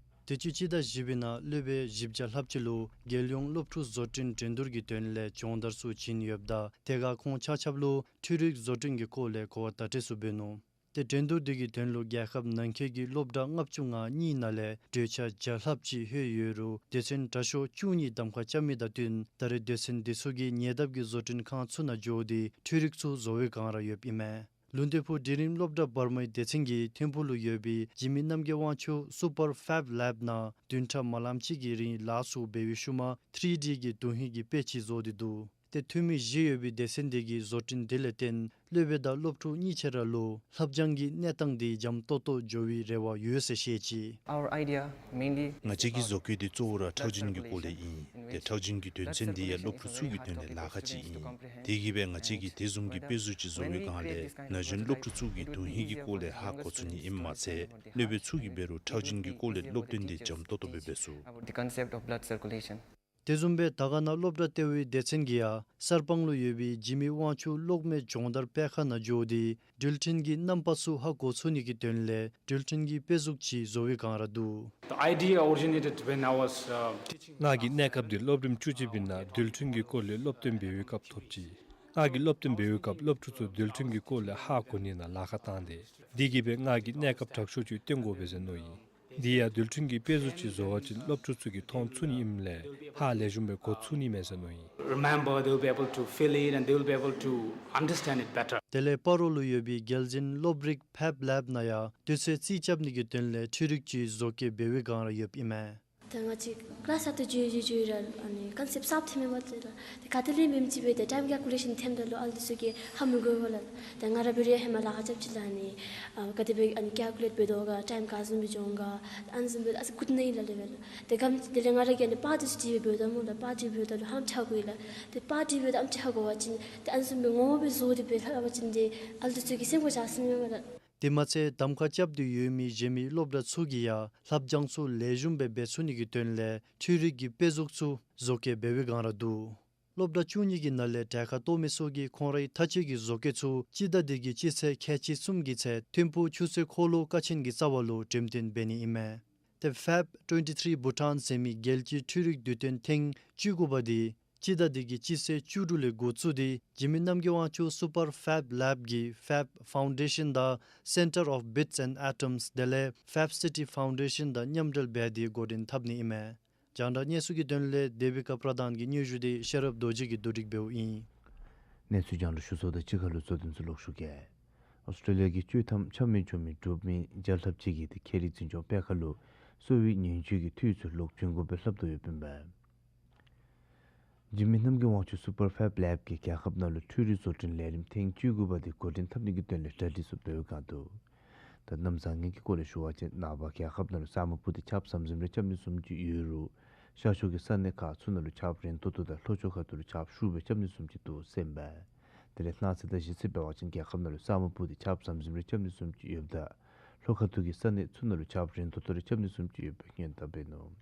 དུས་ཅི་སྤྱི་ཟླ་བཞི་པའི་ནང་སློབ་དཔོན་བཞི་བརྒྱ་ལྷགཔ་ཅིག་ལུ་རྒྱལ་ཡོངས་སློབ་ཕྲུག་བཟོ་སྐྲུན་འགྲན་བསྡུར་གྱི་དོན་ལས་སྦྱོང་བརྡར་ཚུ་བྱིན་ཡོདཔ་ད་དེ་ཁར་ཁོང་ཆ་ཁྱབ་ལུ་འཕྲུལ་རིག་བཟོ་སྐྲུན་གྱི་སྐོར་ལས་གོ་བ་བརྡ་སྤྲོད་ཚུ་འབད་ནུག། ཏེ་འགྲན་བསྡུར་འདི་གི་དོན་ལུ་རྒྱལ་ཁབ་ནང་འཁོད་ཀྱི་སློབ་གྲྭ་ལྔ་བཅུ་ང་གཉིས་ནང་ལས་གྲོས་ཆོད་བརྒྱ་ལྷགཔ་ཅིག་ལྷོད་ཡོད་རུང་སྡེ་ཚན་དྲག་ཤོས་བཅུ་གཉིས་གདམ་ཁ་རྐྱབ་མི་དང་བསྟུན་ད་རེས་སྡེ་ཚན་འདི་ཚུ་གིས་ཉེ་འདབས་ཀྱི་བཟོ་སྐྲུན་ཁང་ཚུ་ནང་འགྱོ་སྟེ་འཕྲུལ་རིག་ཚུ་བཟོ་བའི་བསྒང་ར་ཡོདཔ་ཨིན་མས། ལུང་སྟོད་ཕུག་འབྲིང་རིམ་སློབ་གྲྭ་བར་མའི་སྡེ་ཚན་གྱིས་ཐིམ་ཕུག་ལུ་ཡོད་པའི་འཇིགས་མེད་རྣམ་རྒྱལ་དབང་ཕྱུག་སུ་པར་ཕེབ་ལེབ་ནང་བདུན་ཕྲག་མ་ལངམ་ཅིག་གི་རིང་ལཱ་ཚུ་འབད་བའི་ཤུལ་མ་ཐི་རི་ཌི་གི་དོན་ཧིང་གི་དཔེ་ཅིག་བཟོ་སྟེ་འདུག། ཏེ་འཐུས་མི་བཞི་ཡོད་པའི་སྡེ་ཚན་དེ་གིས་བཟོ་སྐྲུན་དེ་ལས་བརྟེན་སློབ་དཔོན་དང་སློབ་ཕྲུག་གཉིས་ཆ་ར་ལུ་ལྷབ་སྦྱང་གི་གནས་སྟངས་དེ་འཇམ་ཏོག་ཏོ་འགྱོ་བའི་རེ་བ་ཡོད་ཟེར་བཤད་ཅི། Our idea mainly ང་བཅས་ཀྱི་བཟོ་བཀོད་དེ་གཙོ་བོ་ར་ཁྲག་རྒྱུན་གྱི་སྐོར་ལས་ཨིན། ཏེ་ཁྲག་རྒྱུན་གྱི་དོན་ཚན་འདི་ཡང་སློབ་ཕྲུག་ཚུ་གི་དོན་ལས་ལཱ་ཁག་ཅིག་ཨིན། དེ་གིས་སྦེ་ང་བཅས་ཀྱིས་དེ་བཟུམ་གྱི་དཔེ་གཟུགས་ཅིག་བཟོ་བའི་སྒང་ལས་ན་གཞོན་སློབ་ཕྲུག་ཚུ་གི་དོན་ཧིང་གི་སྐོར་ལས་ཧ་གོ་ཚུགས་ནི་ཨིནམ་མ་ཚད་སློབ་དཔོན་ཚུ་གིས་འབད་རུང་ཁྲག་རྒྱུན་གྱི་སྐོར་ལས་སློབ་སྟོན་དེ་འཇམ་ཏོག་ཏོ་སྦེ་འབད་ཚུགས། About the concept of blood circulation. དེ་བཟུམ་སྦེ་དར་དཀར་ན་སློབ་གྲྭ་ལྟེ་བའི་སྡེ་ཚན་གྱིས་ཡང་གསར་སྤང་ལུ་ཡོད་པའི་འཇིགས་མེད་དབང་ཕྱུག་གློག་མེ་སྦྱོང་བརྡར་སྤེལ་ཁང་ནང་འགྱོ་སྟེ་འགྲུལ་འཕྲིན་གྱི་རྣམ་པ་ཚུ་ཧ་གོ་ཚུགས་ནི་གི་དོན་ལས་འགྲུལ་འཕྲིན་གྱི་དཔེ་གཟུགས་ཅིག་བཟོ་བའི་བསྒང་ར་འདུག། The idea originated when I was, uh, teaching. ང་གིས་གནས་སྐབས་འདི་སློབ་རིམ་བཅུ་གཅིག་པའི་ནང་འགྲུལ་འཕྲིན་གྱི་སྐོར་ལས་སློབ་སྟོན་འབད་བའི་སྐབས་ཐོབ་ཅི། ང་གིས་སློབ་སྟོན་འབད་བའི་སྐབས་སློབ་ཕྲུག་ཚུ་འགྲུལ་འཕྲིན་གྱི་སྐོར་ལས་ཧ་གོ་ནི་ནང་ལཱ་ཁག་བཏང་སྟེ་དེ་གིས་སྦེ་ང་གིས་གནས་སྐབས་དྲག་ཤོས་ཅིག་སྟོན་དགོ་པས་ཟེར་མནོ་ཡི། དེ་ཡང་འགྲུལ་འཕྲིན་གྱི་དཔེ་གཟུགས་ཅིག་བཟོ་བ་ཅིན་སློབ་ཕྲུག་ཚུ་གིས་མཐོང་ཚུགས་ནི་ཨིནམ་ལས་ཧ་ལེགས་ཤོམ་སྦེ་གོ་ཚུགས་ནི་མས་ཟེར་མནོ་ཡི། Remember, they will be able to feel it and they will be able to understand it better. དེ་ལས་སྤ་རོ་ལུ་ཡོད་པའི་རྒྱལ་འཛིན་སློབ་རིག་ཕེབ་ལེབ་ནང་ཡང་དུས་ཚོད་རྩིས་རྐྱབ་ནི་གི་དོན་ལས་འཕྲུལ་རིག་ཅིག་བཟོ་བཀོད་འབད་བའི་བསྒང་ར་ཡོདཔ་ཨིན་མས། ད་ང་བཅས་ཀི་ལཱསི་ཨབ་ཏུ་འགྱོ་འགྱོ་འགྱོ་ར་ཨ་ནི་ཀོན་སེབཊ་གསརཔ་ཐོནམ་མས་པ་ཏེ་ར། ཏེ་ག་ཏེ་ལས་འབདཝ་ཅིག་འབད་དེ་ཊའིམ་ཀེལ་ཀུ་ལེ་ཤཱན་འཐེནམ་ད་ལུ་ཨ་ལུ་ཚུ་གིས་ཧ་མི་གོ་བས་ལགས། ཏེ་ང་ར་འབད་རུང་ཧེ་མ་ལཱ་ཁག་རྐྱབ་ཅི་ལགས། ཨ་ནི་ཨ་ག་དེ་སྦེ་ཨ་ནི་ཀེལ་ཀུ་ལེཊ་འབད་དོ་ག་ཊའིམ་ག་བཟུམ་སྦེ་འགྱོ་འོང་ག་ཨ་ནི་བཟུམ་སྦེ་ཨ་ཙི་འགོར་ནི་ཨིན་ལགས་ལགས་པས་ལགས། ཏེ་ག་དེ་ལས་ང་ར་གིས་ཨ་ནི་པར་ཊི་ཅིག་འབདཝ་ད་སྨོ་ལགས། པར་ཊི་འབདཝ་ད་ལུ་ཧ་ལམ་ཧ་གོ་ཡི་ལགས། ཏེ་པར་ཊི་འབདཝ་ད་ཨ་ནི་ཧ་གོ་བ་ཅིན་ཏེ་ཨ་ནི་བཟུམ་སྦེ་ངོ་མ་སྦེ་བཟོ་སྟེ་སྦེ་ལྷབ་པ་ཅིན་ཏེ་ཨ་ལུ་ཚུ་གི་སེམས་ཁར་འཇགས་ས་མེད་པས་ལགས། དེ་མ་ཚད་གདམ་ཁ་རྐྱབ་སྟེ་ཡོད་མི་གཞན་མི་སློབ་གྲྭ་ཚུ་གིས་ཡང་ལྷབ་སྦྱང་ཚུ་ལེགས་ཤོམ་སྦེ་འབད་ཚུགས་ནི་གི་དོན་ལས་འཕྲུལ་རིག་གི་དཔེ་གཟུགས་ཚུ་བཟོ་བཀོད་འབད་བའི་བསྒང་ར་འདུག། སློབ་གྲྭ་བཅུ་གཉིས་ཀྱི་ནང་ལས་གྲལ་ཁར་གཏོགས་མི་ཚུ་གིས་ཁོང་རའི་མཐའ་དཔྱད་ཀྱི་བཟོ་བཀོད་ཚུ་སྤྱི་ཟླ་འདི་གི་སྤྱི་ཚེས་ཁལ་གཅིག་གསུམ་གྱི་ཚེ་ཐིམ་ཕུག་ཆུ་ཚོད་འཁོར་ལོ་ཀ་ཆེན་གྱི་རྩ་བ་ལུ་འགྲེམས་སྟོན་འབད་ནི་ཨིན་མས། ཏེ་ཕེབ་ཊུ་ཝེན་ཊི་ཐི་རི་བྷུ་ཊཱན་ཟེར་མི་རྒྱལ་སྤྱིའི་འཕྲུལ་རིག་དུས་སྟོན་ཐེངས་བཅུ་དགུ་པ་འདི་སྤྱི་ཟླ་འདི་གི་སྤྱི་ཚེས་བཅུ་དྲུག་ལས་འགོ་བཙུགས་ཏེ་འཇིགས་མེད་རྣམ་རྒྱལ་དབང་ཕྱུག་སུ་པར་ཕེབ་ལེབ་ཀྱི་ཕེབ་ཕའུན་ཌེ་ཤཱན་དང་སེན་ཊར་ཨོཕ་བིཊསི་ཨེནཌ་ཨེ་ཊམསི་དེ་ལས་ཕེབ་སི་ཊི་ཕའུན་ཌེ་ཤཱན་དང་མཉམ་འབྲེལ་འབད་དེ་འགོ་འདྲེན་འཐབ་ནི་ཨིན་མས། རྒྱང་བསྒྲགས་གནས་ཚུལ་གྱི་དོན་ལས་དེ་བི་ཀ་པྲ་དཱན་གྱི་སྙན་ཞུ་དེ་ཤེས་རབ་རྡོ་རྗེ་གིས་བསྡུ་སྒྲིག་འབདཝ་ཨིན། གནས་ཚུལ་རྒྱང་བསྒྲགས་ཞུ་ཚརཝ་དང་གཅིག་ཁར་ལུ་གཙོ་དོན་ཚུ་ལོག་ཞུ་གེ། ཨོསི་ཊྲེ་ལི་ཡ་གི་སྤྱོད་ཐམ་ཆ་མེད་བྱུང་མི་འབྲུག་མི་བརྒྱ་ལྷགཔ་ཅིག་གིས་ཏེ་ཁྱད་རིག་འཛིན་སྐྱོང་སྤེལ་ཁང་ལུ་གསོ་བའི་ཉེན་བཅོལ་གྱི་འཐུས་ཚུ་ལོག་བྱིན་དགོ་པའི་སླབ་དོ་ཡོདཔ་ཨིན་པས། འཇིགས་མེད་རྣམ་རྒྱལ་དབང་ཕྱུག་སུ་པར་ཕེབ་ལེབ་ཀྱིས་རྒྱལ་ཁབ་ནང་ལུ་འཕྲུལ་རིག་བཟོ་སྐྲུན་ལས་རིམ་ཐེངས་བཅུ་དགུ་པ་དེ་འགོ་འདྲེན་འཐབ་ནི་གི་དོན་ལས་གྲ་སྒྲིག་ཚུ་འབད་བའི་སྒང་དུ་ད་གནམ་བཟང་ངན་གྱི་སྐོར་ལས་ཞུ་བ་ཅིན་ནངས་པ་རྒྱལ་ཁབ་ནང་ལུ་ས་སྨུག་སྤུབས་ཏེ་ཆརཔ་ཟམ་ཟིམ་རེ་རྐྱབ་ནི་བཟུམ་ཅིག་ཡོད་རུང་ཤར་ཕྱོགས་ཀྱི་ས་གནས་ཁག་ཚུ་ནང་ལུ་ཆརཔ་རན་ཏོག་ཏོ་དང་ལྷོ་ཕྱོགས་ཁ་ཐུག་ལུ་ཆརཔ་ཤུགས་སྦེ་རྐྱབ་ནི་བཟུམ་ཅིག་འདུག་ཟེར་ཨིན་པས། དེ་ལས་གནངས་ཚེ་དང་གཞེས་ཚེ་འབད་བ་ཅིན་རྒྱལ་ཁབ་ནང་ལུ་ས་སྨུག་སྤུབས་ཏེ་ཆརཔ་ཟམ་ཟིམ་རེ་རྐྱབ་ནི་བཟུམ་ཅིག་ཡོདཔ་ད་ལྷོ་ཁ་ཐུག་གི་ས་གནས་ཚུ་ནང་ལུ་ཆརཔ་རན་ཏོག་ཏོ་རེ་རྐྱབ་ནི་བཟུམ་ཅིག་ཡོད་པའི་སྔོན་བརྡ་འབད་ནུག།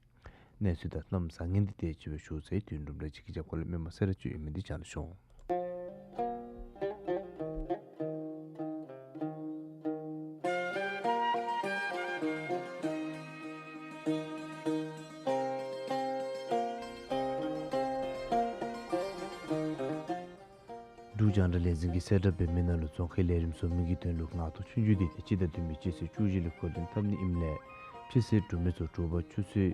གནས་ཚུལ་དང་གནམ་བཟང་ངན་འདི་ཏེ་ཅིག་སྦེ་ཞུ་ཚར་ཡི། དོན་གྲུབ་ལས་ཅིག་གི་རྒྱབ་ཁ་ལས་མེན་མ་གསལ་བསྒྲགས་ཅིག་ཡོད་མི་འདི་བྱང་ལུ་ཤོང་། འབྲུག་རྒྱང་བསྒྲགས་ལས་འཛིན་གྱིས་གསལ་བསྒྲགས་འབད་མི་ནང་ལུ་རྫོང་ཁའི་ལས་རིམ་བཟོ་མི་གི་དོན་ལུ་ངག་ཐོག་ཆོས་རྒྱུགས་འདི་ཏེ་སྤྱི་ཟླ་བདུན་པའི་སྤྱི་ཚེས་བཅུ་བཞི་ལས་འགོ་འདྲེན་འཐབ་ནི་ཨིནམ་ལས་ཕྱི་ཚེས་དྲུག་མའི་ཚེ་དྲོ་པ་ཆུ་ཚོད་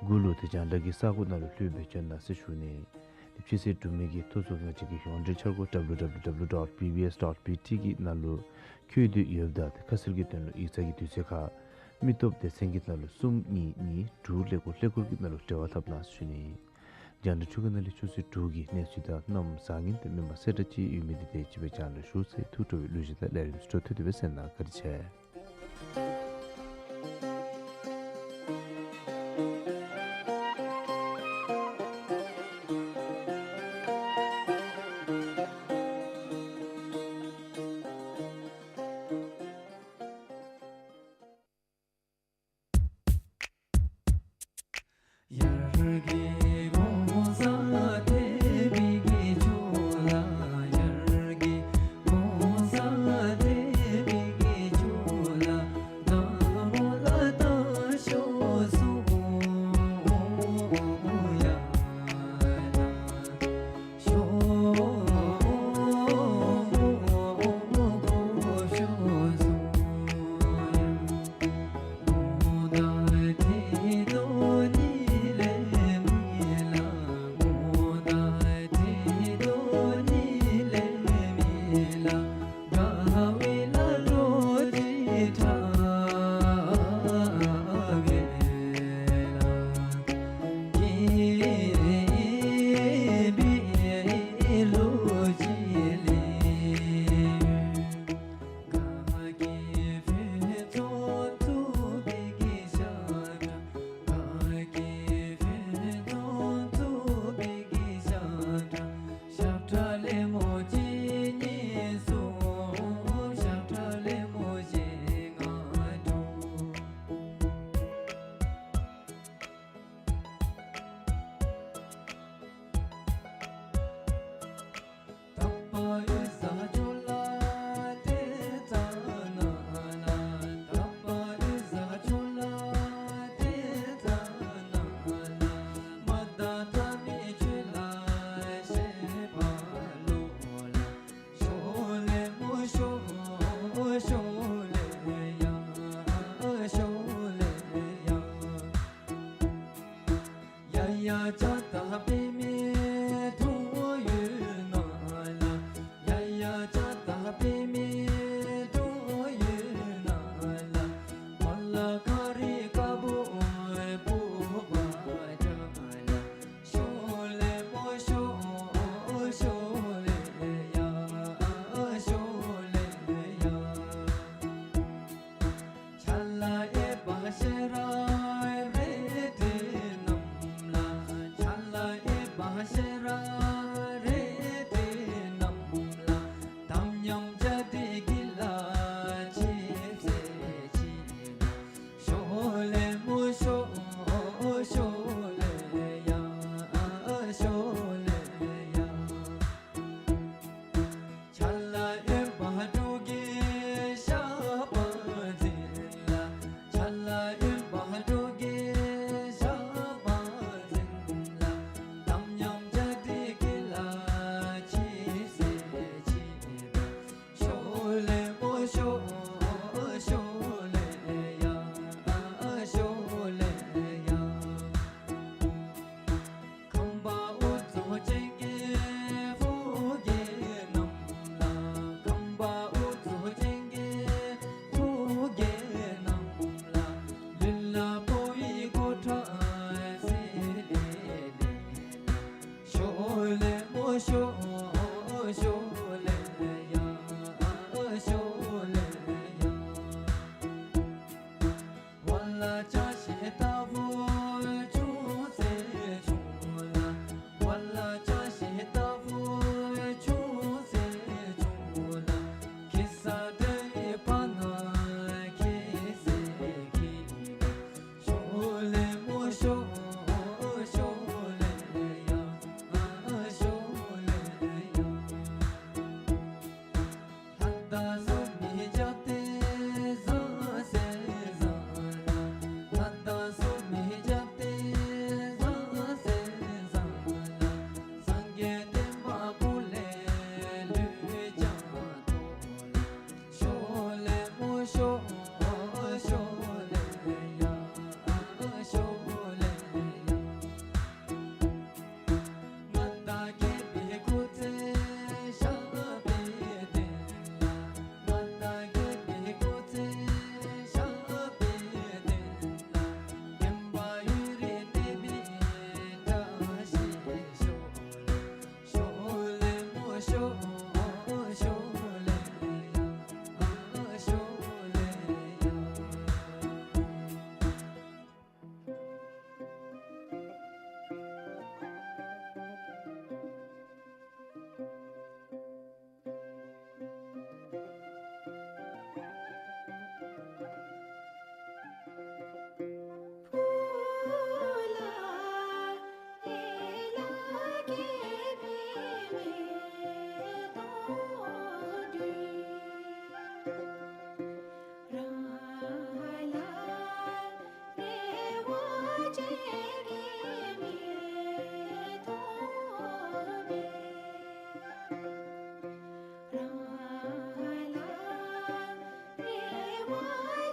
དགུ་ལུ་ཏེ་རྒྱང་བསྒྲགས་ཀྱི་ས་གོ་ནང་ལུ་ལྷོདཔ་སྦེ་བྱོན་གནང་ཟེར་ཞུ་ནི། ཏེ་ཕྱི་ཚེས་དྲུག་མའི་གི་ཐོ་བཙུགས་ང་བཅས་ཀྱི་ཡོངས་འབྲེལ་འཆར་སྒོ་W W W dot B B S dot B T གི་ནང་ལུ་འཁོད་དེ་ཡོདཔ་ད་ཏེ་ཁ་གསལ་གྱི་དོན་ལུ་ཡིག་ཚང་གི་དུས་ཚོད་ཁར་མི་སྟོབས་སྡེ་ཚན་གྱི་ནང་ལུ་གསུམ་གཉིས་གཉིས་དྲུག་ཀླད་ཀོར་ཀླད་ཀོར་གྱི་ནང་ལུ་འབྲེལ་བ་འཐབ་གནང་ཟེར་ཞུ་ནི། རྒྱང་བསྒྲགས་ཆུ་ཁ་ནང་ལས་ཆུ་ཚོད་དྲུག་གི་གནས་ཚུལ་དང་གནམ་བཟང་ངན་དང་མེན་མ་གསལ་བསྒྲགས་ཅིག་ཡོད་མི་འདི་ཏེ་ཅིག་སྦེ་བྱང་ལུ་ཞུ་ཚར་ཡི། ཐུགས་སྤྲོ་བའི་ལུས་སྦྱིན་དང་ལས་རིམ་ཚུ་འཕྲོ་མཐུད་དེ་སྦེ་གསན་གནང་། བཀའ་དྲིན་ཆེ།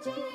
ད་ད་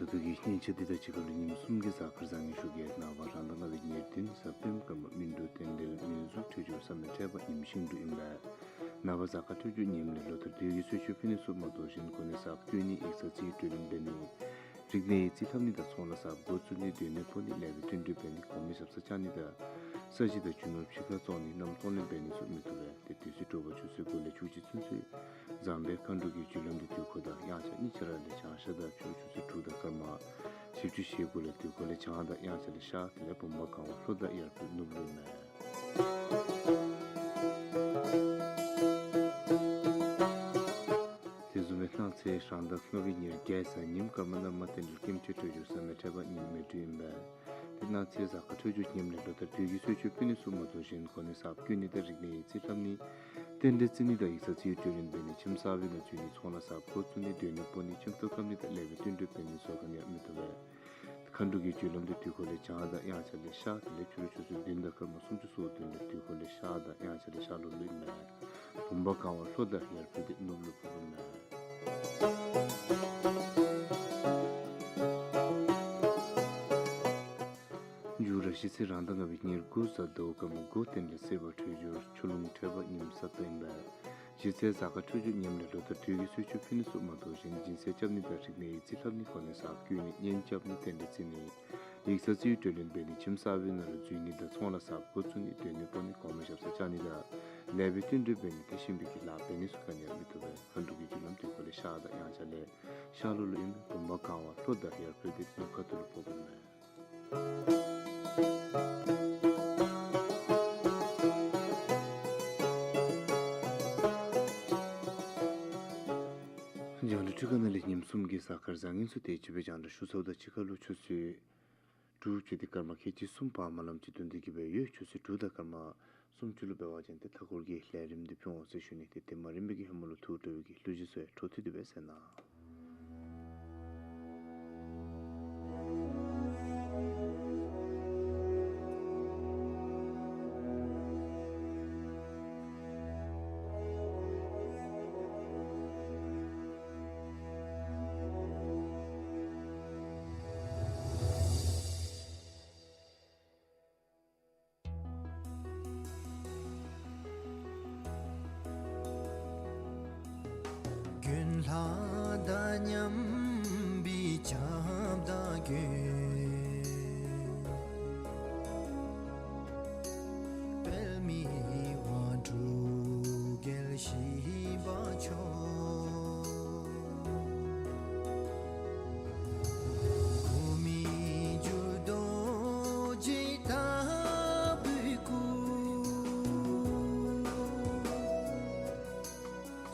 ལྟོ་གི་སྙན་ཆ་འདི་དང་གཅིག་ཁར་ལུ་ཉིནམ་གསུམ་གྱི་གཟའ་སྐར་བཟང་ངན་ཞུ་གེ། ནངས་པ་རང་ཟླ་ལྔ་པའི་ཉེར་བདུན་གཟའ་སྤེནམ་སྐར་མ་སྨིན་དྲོ་རྟེན་འབྲེལ་སྨིན་གཟུགས་འཕྲོད་སྦྱོར་བསམ་ཡས་འཕྲད་པ་ཉིམ་ཤིང་འབྲུག་ཨིན་པས། ནངས་པ་གཟའ་སྐར་འཕྲོད་སྦྱོར་ཉིནམ་ལས་ལོ་ལྟར་དུས་ཀྱི་གསོལ་མཆོད་ཕུལ་ནི་ཚུ་མ་གཏོགས་གཞན་གོ་གནས་གསརཔ་བསྐོ་ནི། ཡིག་ཚང་རྩིས་སྤྲོད་ལེན་འབད་ནི། རིག་གནས་ཡིག་རྩིས་ལྷབ་ནི་དང་ཚོང་ལཱ་གསརཔ་འགོ་བཙུགས་ནི། སྡོད་གནས་ཕོག་ནི། ལས་པའི་བསྟུན་གྲོས་འབད་ནི། གོང་མའི་ཞབས་སར་བཅར་ནི་དང་ས་གཞི་དང་རྒྱུ་ནོར་ཕྱི་ཁར་བཙོང་ནི། མནའམ་གཏོང་ལེན་འབད་ནི་ཚུ་མི་བཏུབ་པས། ཏེ་དུས་ཚོད་དྲོ་པ་ཆུ་ཚོད་དགུ་ལས་བཅུ་གཅིག་ཚུན་ཚོད་ཟམ་པའི་མཁའ་འགྲོ་གི་རྒྱུ་ལམ་གྱི་དུས་འཁོར་དང་དབྱངས་འཆར་གཉིས་ཆ་ར་ལས་བྱང་ཤར་དང་ཕྱི་རུ་ཆུ་ཚོད་དྲུག་དང་སྐར་མ་བཞི་བཅུ་ཞེ་དགུ་ལས་དུས་འཁོར་ལས་བྱང་དང་དབྱངས་འཆར་ལས་ཤར། དེ་ལས་བུམ་པ་གང་བ་ལྷོ་དང་ཡར་སྤོས་ནུབ་ལུ་ཨིན་མས། དེ་བཟུམ་སྦེ་གནངས་ཚེ་རང་ཟླ་ལྔ་པའི་ཉེར་བརྒྱད་གཟའ་ཉིམ་སྐར་མ་གནམ་དམར་རྟེན་འབྲེལ་སྐྱེམས་མཆོད་འཕྲོད་སྦྱོར་བསམ་ཡས་འཕྲད་པ་ཉིམ་མེ་སྦྲུལ་ཨིན་པས། ཏེ་གནངས་ཚེ་གཟའ་སྐར་འཕྲོད་སྦྱོར་ཉིནམ་ལས་ལོ་ལྟར་དུས་ཀྱི་གསོལ་མཆོད་ཕུལ་ནི་ཚུ་མ་གཏོགས་གཞན་གོ་གནས་གསརཔ་བསྐོ་ནི་དང་རིག་གནས་ཡིག་རྩིས་ལྷབ་ནི། རྟེན་འབྲེལ་བརྩི་ནི་དང་ཡིག་ཚང་རྩིས་སྤྲོད་ལེན་འབད་ནི་ཁྱིམ་གསར་པའི་ནང་འཛུལ་ནི་ཚོང་ལཱ་གསརཔ་འགོ་བཙུགས་ནི་སྡོད་གནས་སྤོ་ནི་ཁྱིམ་ཐོག་བཀབ་ནི་དང་ལེགས་པའི་བསྟུན་གྲོས་འབད་ནི་སོགས་ག་ནི་ཡང་མི་བཏུབ་པས། མཁའ་འགྲོ་གི་རྒྱུ་ལམ་དུ་དུས་འཁོར་ལས་བྱང་དང་དབྱངས་འཆར་ལས་ཤར་དང་ལས་ཕྱི་རུ་ཆུ་ཚོད་བདུན་དང་སྐར་མ་སུམ་ཅུ་སོ་བདུན་ལས་དུས་འཁོར་ལས་ཤར་དང་དབྱངས་འཆར་ལས་ཤར་ལྷོ་ལུ་ཨིན་མས། བུམ་པ་གང་བ་ལྷོ་དང་ཡར་འཕོས་ཏེ་ནུབ་ལུ་འཕོ་བ་མས། མཇུག་ར་གཞེས་ཚེས་རང་ཟླ་ལྔ་པའི་ཉེར་དགུ་གཟའ་ཟླཝ་སྐར་མ་དགུ་སྟེང་ལས་སྲིད་པ་འཕྲོད་སྦྱོར་ཆུ་ཀླུང་འཕྲད་པ་ཉིམ་གསརཔ་ཨིན་པས། གཞེས་ཚེས་གཟའ་སྐར་འཕྲོད་སྦྱོར་ཉམས་ལས་ལོ་ཟླ་དུས་ཀྱི་གསོལ་མཆོད་ཕུལ་ནི་སོགས་མ་དོ་ཞིང་སྦྱིན་སྲེག་རྐྱབ་ནི་དང་རིག་གནས་ཡིག་རྩིས་ལྷབ་ནི་གོ་གནས་གསརཔ་བསྐོ་ནི་གཉེན་རྐྱབ་ནི་རྟེན་འབྲེལ་བརྩི་ནི་ཡིག་ཚང་རྩིས་སྤྲོད་ལེན་འབད་ནི་ཁྱིམ་གསར་པའི་ནང་ལུ་འཛུལ་ནི་དང་ཚོང་ལཱ་གསརཔ་འགོ་བཙུགས་ནི་སྡོད་གནས་སྤོ་ནི་གོང་མ་ཞབས་སར་བཅར་ནི་དང་ལེགས་པའི་བསྟུན་གྲོས་འབད་ནི་དེ་བཞིན་པའི་གི་ལཱ་འབད་ནི་སོགས་ག་ནི་ཡང་མི་བཏུབ་པས། མཁའ་འགྲོ་གི་རྒྱུ་ལམ་དུས་འཁོར་ལས་ཤར་དང་དབྱངས་འཆར་ལས་ཤར་ལྷོ་ལུ་ཨིན་མས། བུམ་པ་གང་བ་ལྷོ་དང་ཡར་འཕོས་ཏེ་ནུབ་ཁ་ཐུག་ལུ་འཕོ་བ་མས། རྒྱང་བསྒྲགས་འཕྲུལ་ཁང་ནང་ལས་ཉིནམ་གསུམ་གྱི་གཟའ་སྐར་བཟང་ངན་ཚུ་དེ་ཅིག་སྦེ་རྒྱང་བསྒྲགས་ཞུ་ཚརཝ་ད་གཅིག་ཁར་ལུ་ཆུ་ཚོད་དྲུག་བཅད་དེ་སྐར་མ་ཁལ་གཅིག་གསུམ་བར་སྨོན་ལམ་ཅིག་འདོན་ཏེ་གི་སྦེ་ཡོད། ཆུ་ཚོད་དྲུག་དང་སྐར་མ་སུམ་ཅུ་ལུ་འབད་བ་ཅིན་ཏེ་མཐའ་འཁོར་གྱི་ལས་རིམ་འདི་ཕུལ་འོང་ཟེར་ཞུ་ནི། ཏེ་དེ་མ་རན་པའི་གི་ཧེ་མ་ལུ་ཐུགས་སྤྲོ་བའི་གི་གླུ་གཞས་ཚུ་ཡང་འཕྲོ་མཐུད་དེ་སྦེ་གསན་གནང་། དགུན་ལྷ་དང་མཉམ་པའི་ཆརཔ་དང་དགུན། དཔལ་མི་དབང་འབྲུག་རྒྱལ་ཞི་བ་མཆོག། སྐུ་མི་འགྱུར་རྡོ་རྗེ་ལྟ་བུའི་སྐུ།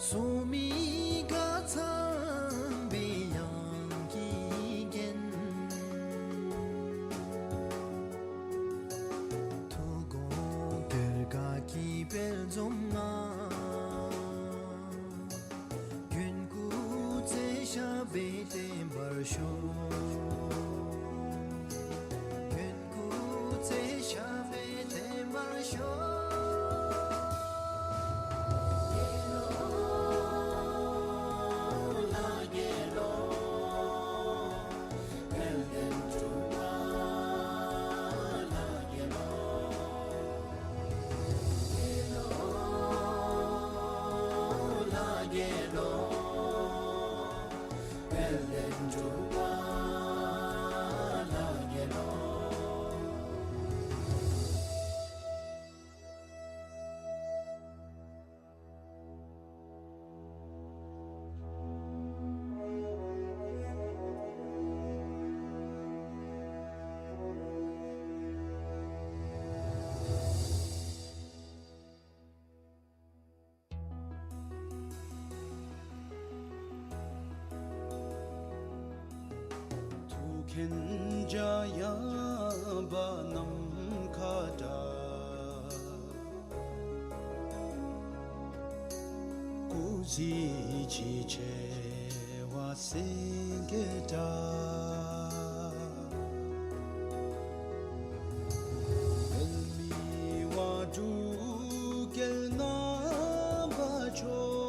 སྲུང་མི་ག་ཚང་པའི་དབྱངས་ཀྱིས་བརྒྱན། ཐུགས་དགོངས་གཏེར་ཁ་གི་དཔལ་འཛོམས་ང་། ཀུན་སྐུ་ཚེ་ཞབས་པད་བརྟན་པར་ཤོག། ཀུན་སྐུ་ཚེ་ཞབས་པད་བརྟན་པར་ཤོག། དགེ་སློང་ལྷ་དགེ་སློང་། དཔལ་ལྡན་འབྲུག་པ་ལྷ་དགེ་སློང་། དགེ་སློང་ལྷ་དགེ་སློང་། དཔལ་ལྡན་འབྲུག་པ་ལྷ་དགེ་སློང་། ཐུགས་མཁྱེན་འཇམ་དབྱངས་པདྨ་ཁ་དྲག། སྐུ་གཟི་བརྗིད་ཆེ་བ་སེང་གེ་འདྲ། དཔལ་མི་དབང་འབྲུག་རྒྱལ་ངང་པ་མཆོག།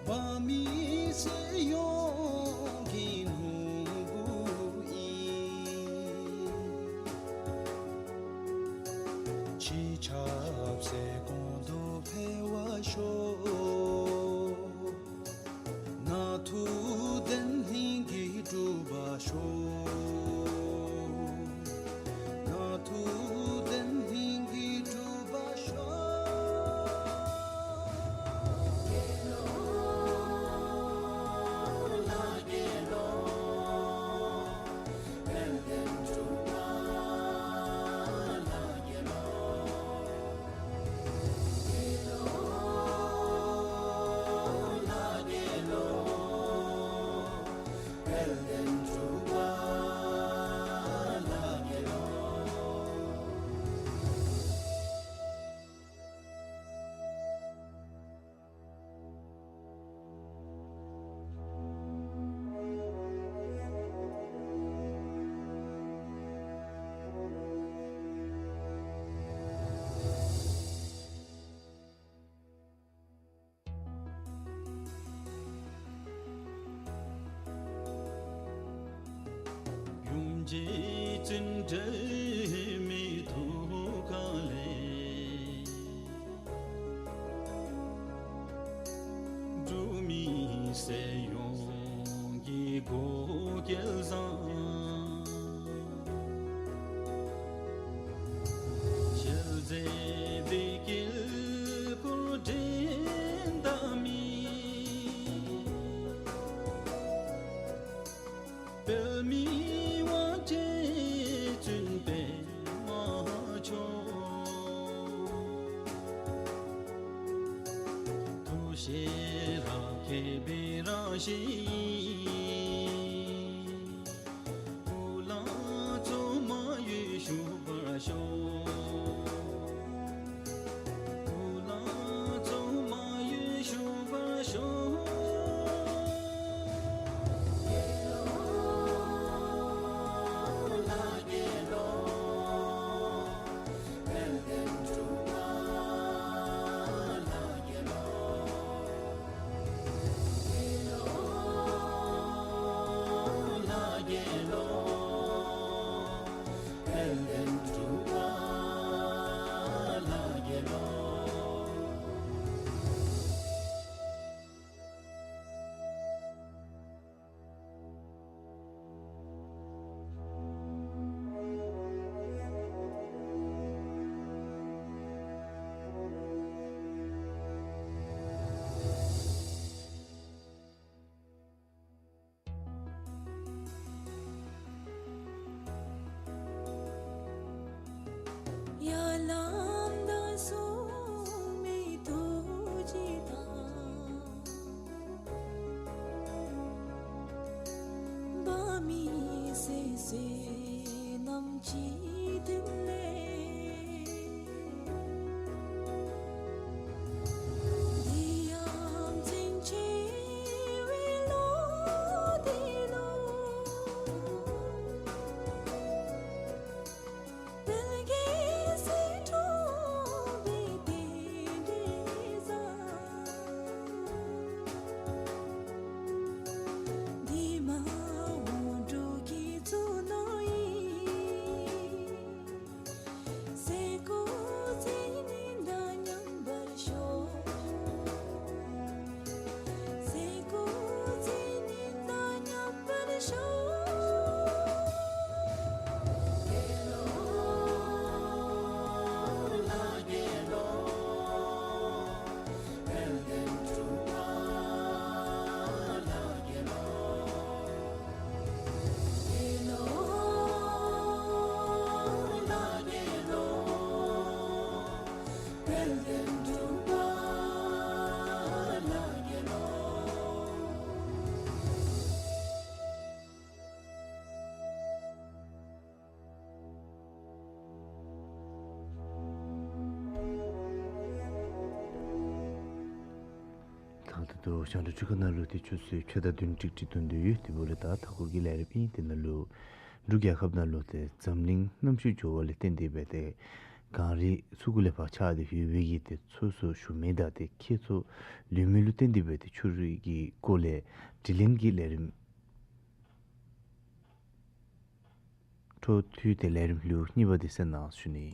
འབངས་མི་སེར་ཡོངས་ཀྱི་ནོར་བུ་ཨིན། སྤྱི་ཁྱབ་སྲས་གོང་དུ་འཕེལ་བར་ཤོག། ནང་ཐུགས་བདེན་ལྷིང་གིས་གྲུབ་པར་ཤོག། ནང་ཐུགས་བདེན་ལྷིང་གིས་གྲུབ་པར་ཤོག། དགེ་སློང་ལྷ་དགེ་སློང་ རྗེ་བཙུན་སྒྲོལ་མའི་ཐུགས་ཀ་ལས། འབྲུག་མི་སེར་ཡོངས་ཀྱི་བགོ་སྐལ་བཟང་། ཞལ་མཛད་པའི་དཀྱིལ་འཁོར་འགྲན་ཟླ་མེད། དཔལ་མི་དབང་རྗེ་བཙུན་པདྨ་འབྱུང་གནས། ཐུགས་བཞེད་རབ་མཁས་པའི་རང་བཞིན། སྐུ་ལ་གཙོ་མ་འོད་ཞུ་བར་ཤོག། སྐུ་ལ་གཙོ་མ་འོད་ཞུ་བར་ཤོག། དགེ་སློང་ལྷ་དགེ་སློང་། དཔལ་ལྡན་འབྲུག་པ་ལྷ་དགེ་སློང་། དགེ་སློང་ལྷ་དགེ་སློང་། དཔལ་ལྡན་འབྲུག་པ་ལྷ་དགེ་སློང་། ཡར་ལམ་དང་སྲུང་མའི་ཐུགས་རྗེ་དང་། འབངས་མི་སེར་བསོད་ནམས་ཀྱི་དོན་ལས། འདི་ཡང་བཙན་བྱོལ་བའི་ལོ་འདི་ལུ། དཔལ་རྒྱལ་སྲས་འཁྲུངས་པའི་རྟེན་འབྲེལ་བཟང་། འདི་མ་འོངས་འབྲུག་གི་གཙུག་ན་ཡི། སྲས་སྐུ་མཚན་ནི་དང་མཉམ་པར་ཤོག། སྲས་སྐུ་མཚན་ནི་དང་མཉམ་པར་ཤོག། དགེ་སློང་ལྷ་དགེ་སློང་། དཔལ་ལྡན་འབྲུག་པ་ལྷ་དགེ་སློང་། དགེ་སློང་ལྷ་དགེ་སློང་། དཔལ་ལྡན་འབྲུག་པ་ལྷ་དགེ་སློང་། ད་ལྟོ་རྒྱང་བསྒྲགས་འཕྲུལ་ཁང་ནང་ལུ་ཏེ་ཆུ་ཚོད་ཕྱེད་དང་བདུན་ཅིག་ཅིག་ཐོན་ཏེ་ཡོད། དེ་འབདཝ་ལས་ད་མཐའ་འཁོར་གྱི་ལས་རིམ་ཨིན། དེ་ནང་ལུ་འབྲུག་རྒྱལ་ཁབ་ནང་ལུ་ཏེ་འཛམ་གླིང་གནམ་གཤིས་འགྱུར་བ་ལས་བརྟེན་ཏེ་སྦེ་ཏེ་གངས་རི་ཚུ་གུ་ལས་ཕར་ཆགས་ཏེ་ཡོད་པའི་གི་ཏེ་མཚོ་ཚུ་ཞུ་མི་དང་ཏེ་ཁྱེགས་ཚུ་ལུད་མི་ལུ་བརྟེན་ཏེ་སྦེ་ཏེ་ཆུ་རུད་ཀྱི་སྐོར་ལས་དྲི་ལན་གྱི་ལས་རིམ། འཕྲོ་མཐུད་དེ་ལས་རིམ་ལེའུ་གཉིས་པ་དེ་གསན་གནང་ཞུ་ནི།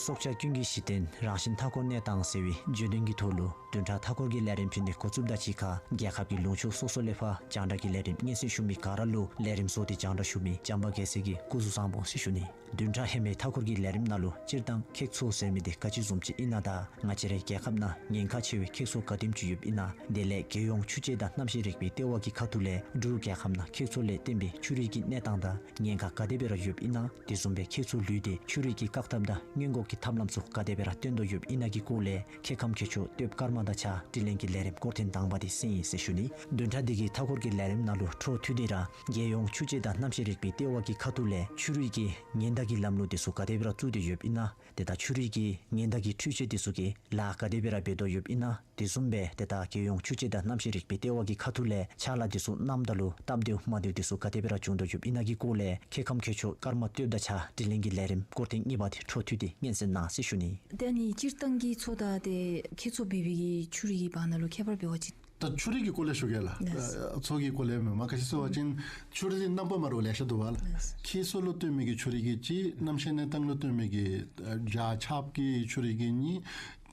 སྲོག་ཆགས་ཀུན་གྱི་གཞི་རྟེན་རང་བཞིན་མཐའ་འཁོར་གནས་སྟངས་ཟེར་བའི་བརྗོད་དོན་གྱི་ཐོག་ལུ་བདུན་ཕྲག་མཐའ་འཁོར་གྱི་ལས་རིམ་ཅིག་ནི་འགོ་བཙུགསཔ་ད་གཅིག་ཁར་རྒྱལ་ཁབ་ཀྱི་ལུང་ཕྱོགས་སོ་སོ་ལས་ཕར་རྒྱང་བསྒྲགས་ཀྱི་ལས་རིམ་སྙན་སེང་ཞུ་མི་ག་ར་ལུ་ལས་རིམ་བཟོ་སྟེ་རྒྱང་བསྒྲགས་ཞུ་མི་བྱམས་པ་རྒྱལ་མཚན་གྱིས་སྐུ་གཟུགས་བཟང་པོ་ཟེར་ཞུ་ནི། བདུན་ཕྲག་ཧེ་མའི་མཐའ་འཁོར་གྱི་ལས་རིམ་ནང་ལུ་སྤྱིར་བཏང་ཁྱེགས་ཚུ་ཟེར་མི་དེ་ག་ཅི་བཟུམ་ཅིག་ཨིན་ན་དང་ང་བཅས་རའི་རྒྱལ་ཁབ་ནང་ཉེན་ཁ་ཆེ་བའི་ཁྱེགས་ཚུ་ག་དེམ་ཅིག་ཡོདཔ་ཨིན་ན། དེ་ལས་རྒྱལ་ཡོངས་ཆུ་དཔྱད་དང་གནམ་གཤིས་རིག་པའི་ལྟེ་བ་གི་ཁ་ཐུག་ལས་འབྲུག་རྒྱལ་ཁབ་ནང་ཁྱེགས་ཚུ་ལས་བརྟེན་པའི་ཆུ་རུད་ཀྱི་གནས་སྟངས་དང་ཉེན་ཁ་ག་དེ་སྦེ་ར་ཡོདཔ་ཨིན་ན། དེ་བཟུམ་སྦེ་ཁྱེགས་ཚུ་ལུད་དེ་ཆུ་རུད་ཀྱི་བཀག་ཐབས་དང་སྔོན་འགོག་ གི་ཐབས་ལམ་ཚུ་ག་དེ་སྦེ་ར་སྟོན་དོ་ཡོདཔ་ཨིན་ན་གི་སྐོར་ལས་མཁས་ཁམས་མཁས་མཆོག་སྟོད་ཀརྨ་དང་གཅིག་ཁར་དྲི་ལན་གྱི་ལས་རིམ་སྐོར་ཐེངས་དང་པ་འདི་གསན་ཡི་ཟེར་ཞུ་ནི། བདུན་ཕྲག་འདི་གི་མཐའ་འཁོར་གྱི་ལས་རིམ་ནང་ལུ་འཕྲོ་མཐུད་དེ་ར་རྒྱལ་ཡོངས་ཆུ་སྤྱི་དང་གནམ་གཤིས་རིག་པའི་ལྟེ་བ་གི་ཁ་ཐུག་ལས་ཆུ་རུད་ཀྱི་ཉེན་བརྡ་གི་ལམ་ལུགས་འདི་ཚུ་ག་དེ་སྦེ་ར་བཙུགས་ཏེ་ཡོདཔ་ཨིན་ན། ཏེ་ད་ཆུ་རུད་ཀྱི་ཉེན་བརྡ་གི་འཕྲུལ་ཆས་འདི་ཚུ་གིས་ལཱ་ག་དེ་སྦེ་ར་འབད་དོ་ཡོདཔ་ཨིན་ན། དེ་བཟུམ་སྦེ་ཏེ་ད་རྒྱལ་ཡོངས་ཆུ་སྤྱི་དང་གནམ་གཤིས་རིག་པའི་ལྟེ་བ་གི་ཁ་ཐུག་ལས་ཕྱག་ལཱ་འདི་ཚུ་གནངམ་ད་ལུ་སྟབས་བདེཝ་མ་བདེཝ་འདི་ཚུ་ག་དེ་སྦེ་ར་བྱུང་དོ་ཡོདཔ་ཨིན་ན་གི་སྐོར་ལས་མཁས་ཁམས་མཁས་མཆོག་ཀརྨ་སྟོད་དང་གཅིག་ཁར་དྲི་ལན་གྱི་ལས་རིམ་སྐོར་ཐེངས་གཉིས་པ་འདི་འཕྲོ་མཐུད་དེ་སྙན་གསན་གནང་ཟེར་ཞུ་ནི། ཏེ་ཨ་ནི་སྤྱིར་བཏང་གི་མཚོ་དང་ཏེ་ཁྱེགས་མཚོ་འབད་བའི་གི་ཆུ་རུད་ཀྱི་བར་ན་ལུ་ཁྱད་པར་འབད་བ་ཅིན། ད་ཆུ་རུད་ཀྱི་སྐོར་ལས་ཞུ་གེ་ལགས། ལགས། ཨ་མཚོ་གི་སྐོར་ལས་མེན། མ་ག་ཅི་ཟེར་བ་ཅིན་ཆུ་རུད་འདི་རྣམ་པ་མ་འདྲཝ་ལེ་ཤ་འདུག་པ་ལགས། ལགས། ཁྱེགས་མཚོ་ལུ་ལྟོས་མི་གི་ཆུ་རུད་ཀྱི་གཅིག། གནམ་གཤིས་གནས་སྟངས་ལུ་ལྟོས་མི་གི་ཨ་བྱཱར་ཆརཔ་གི་ཆུ་རུད་ཀྱི་གཉིས།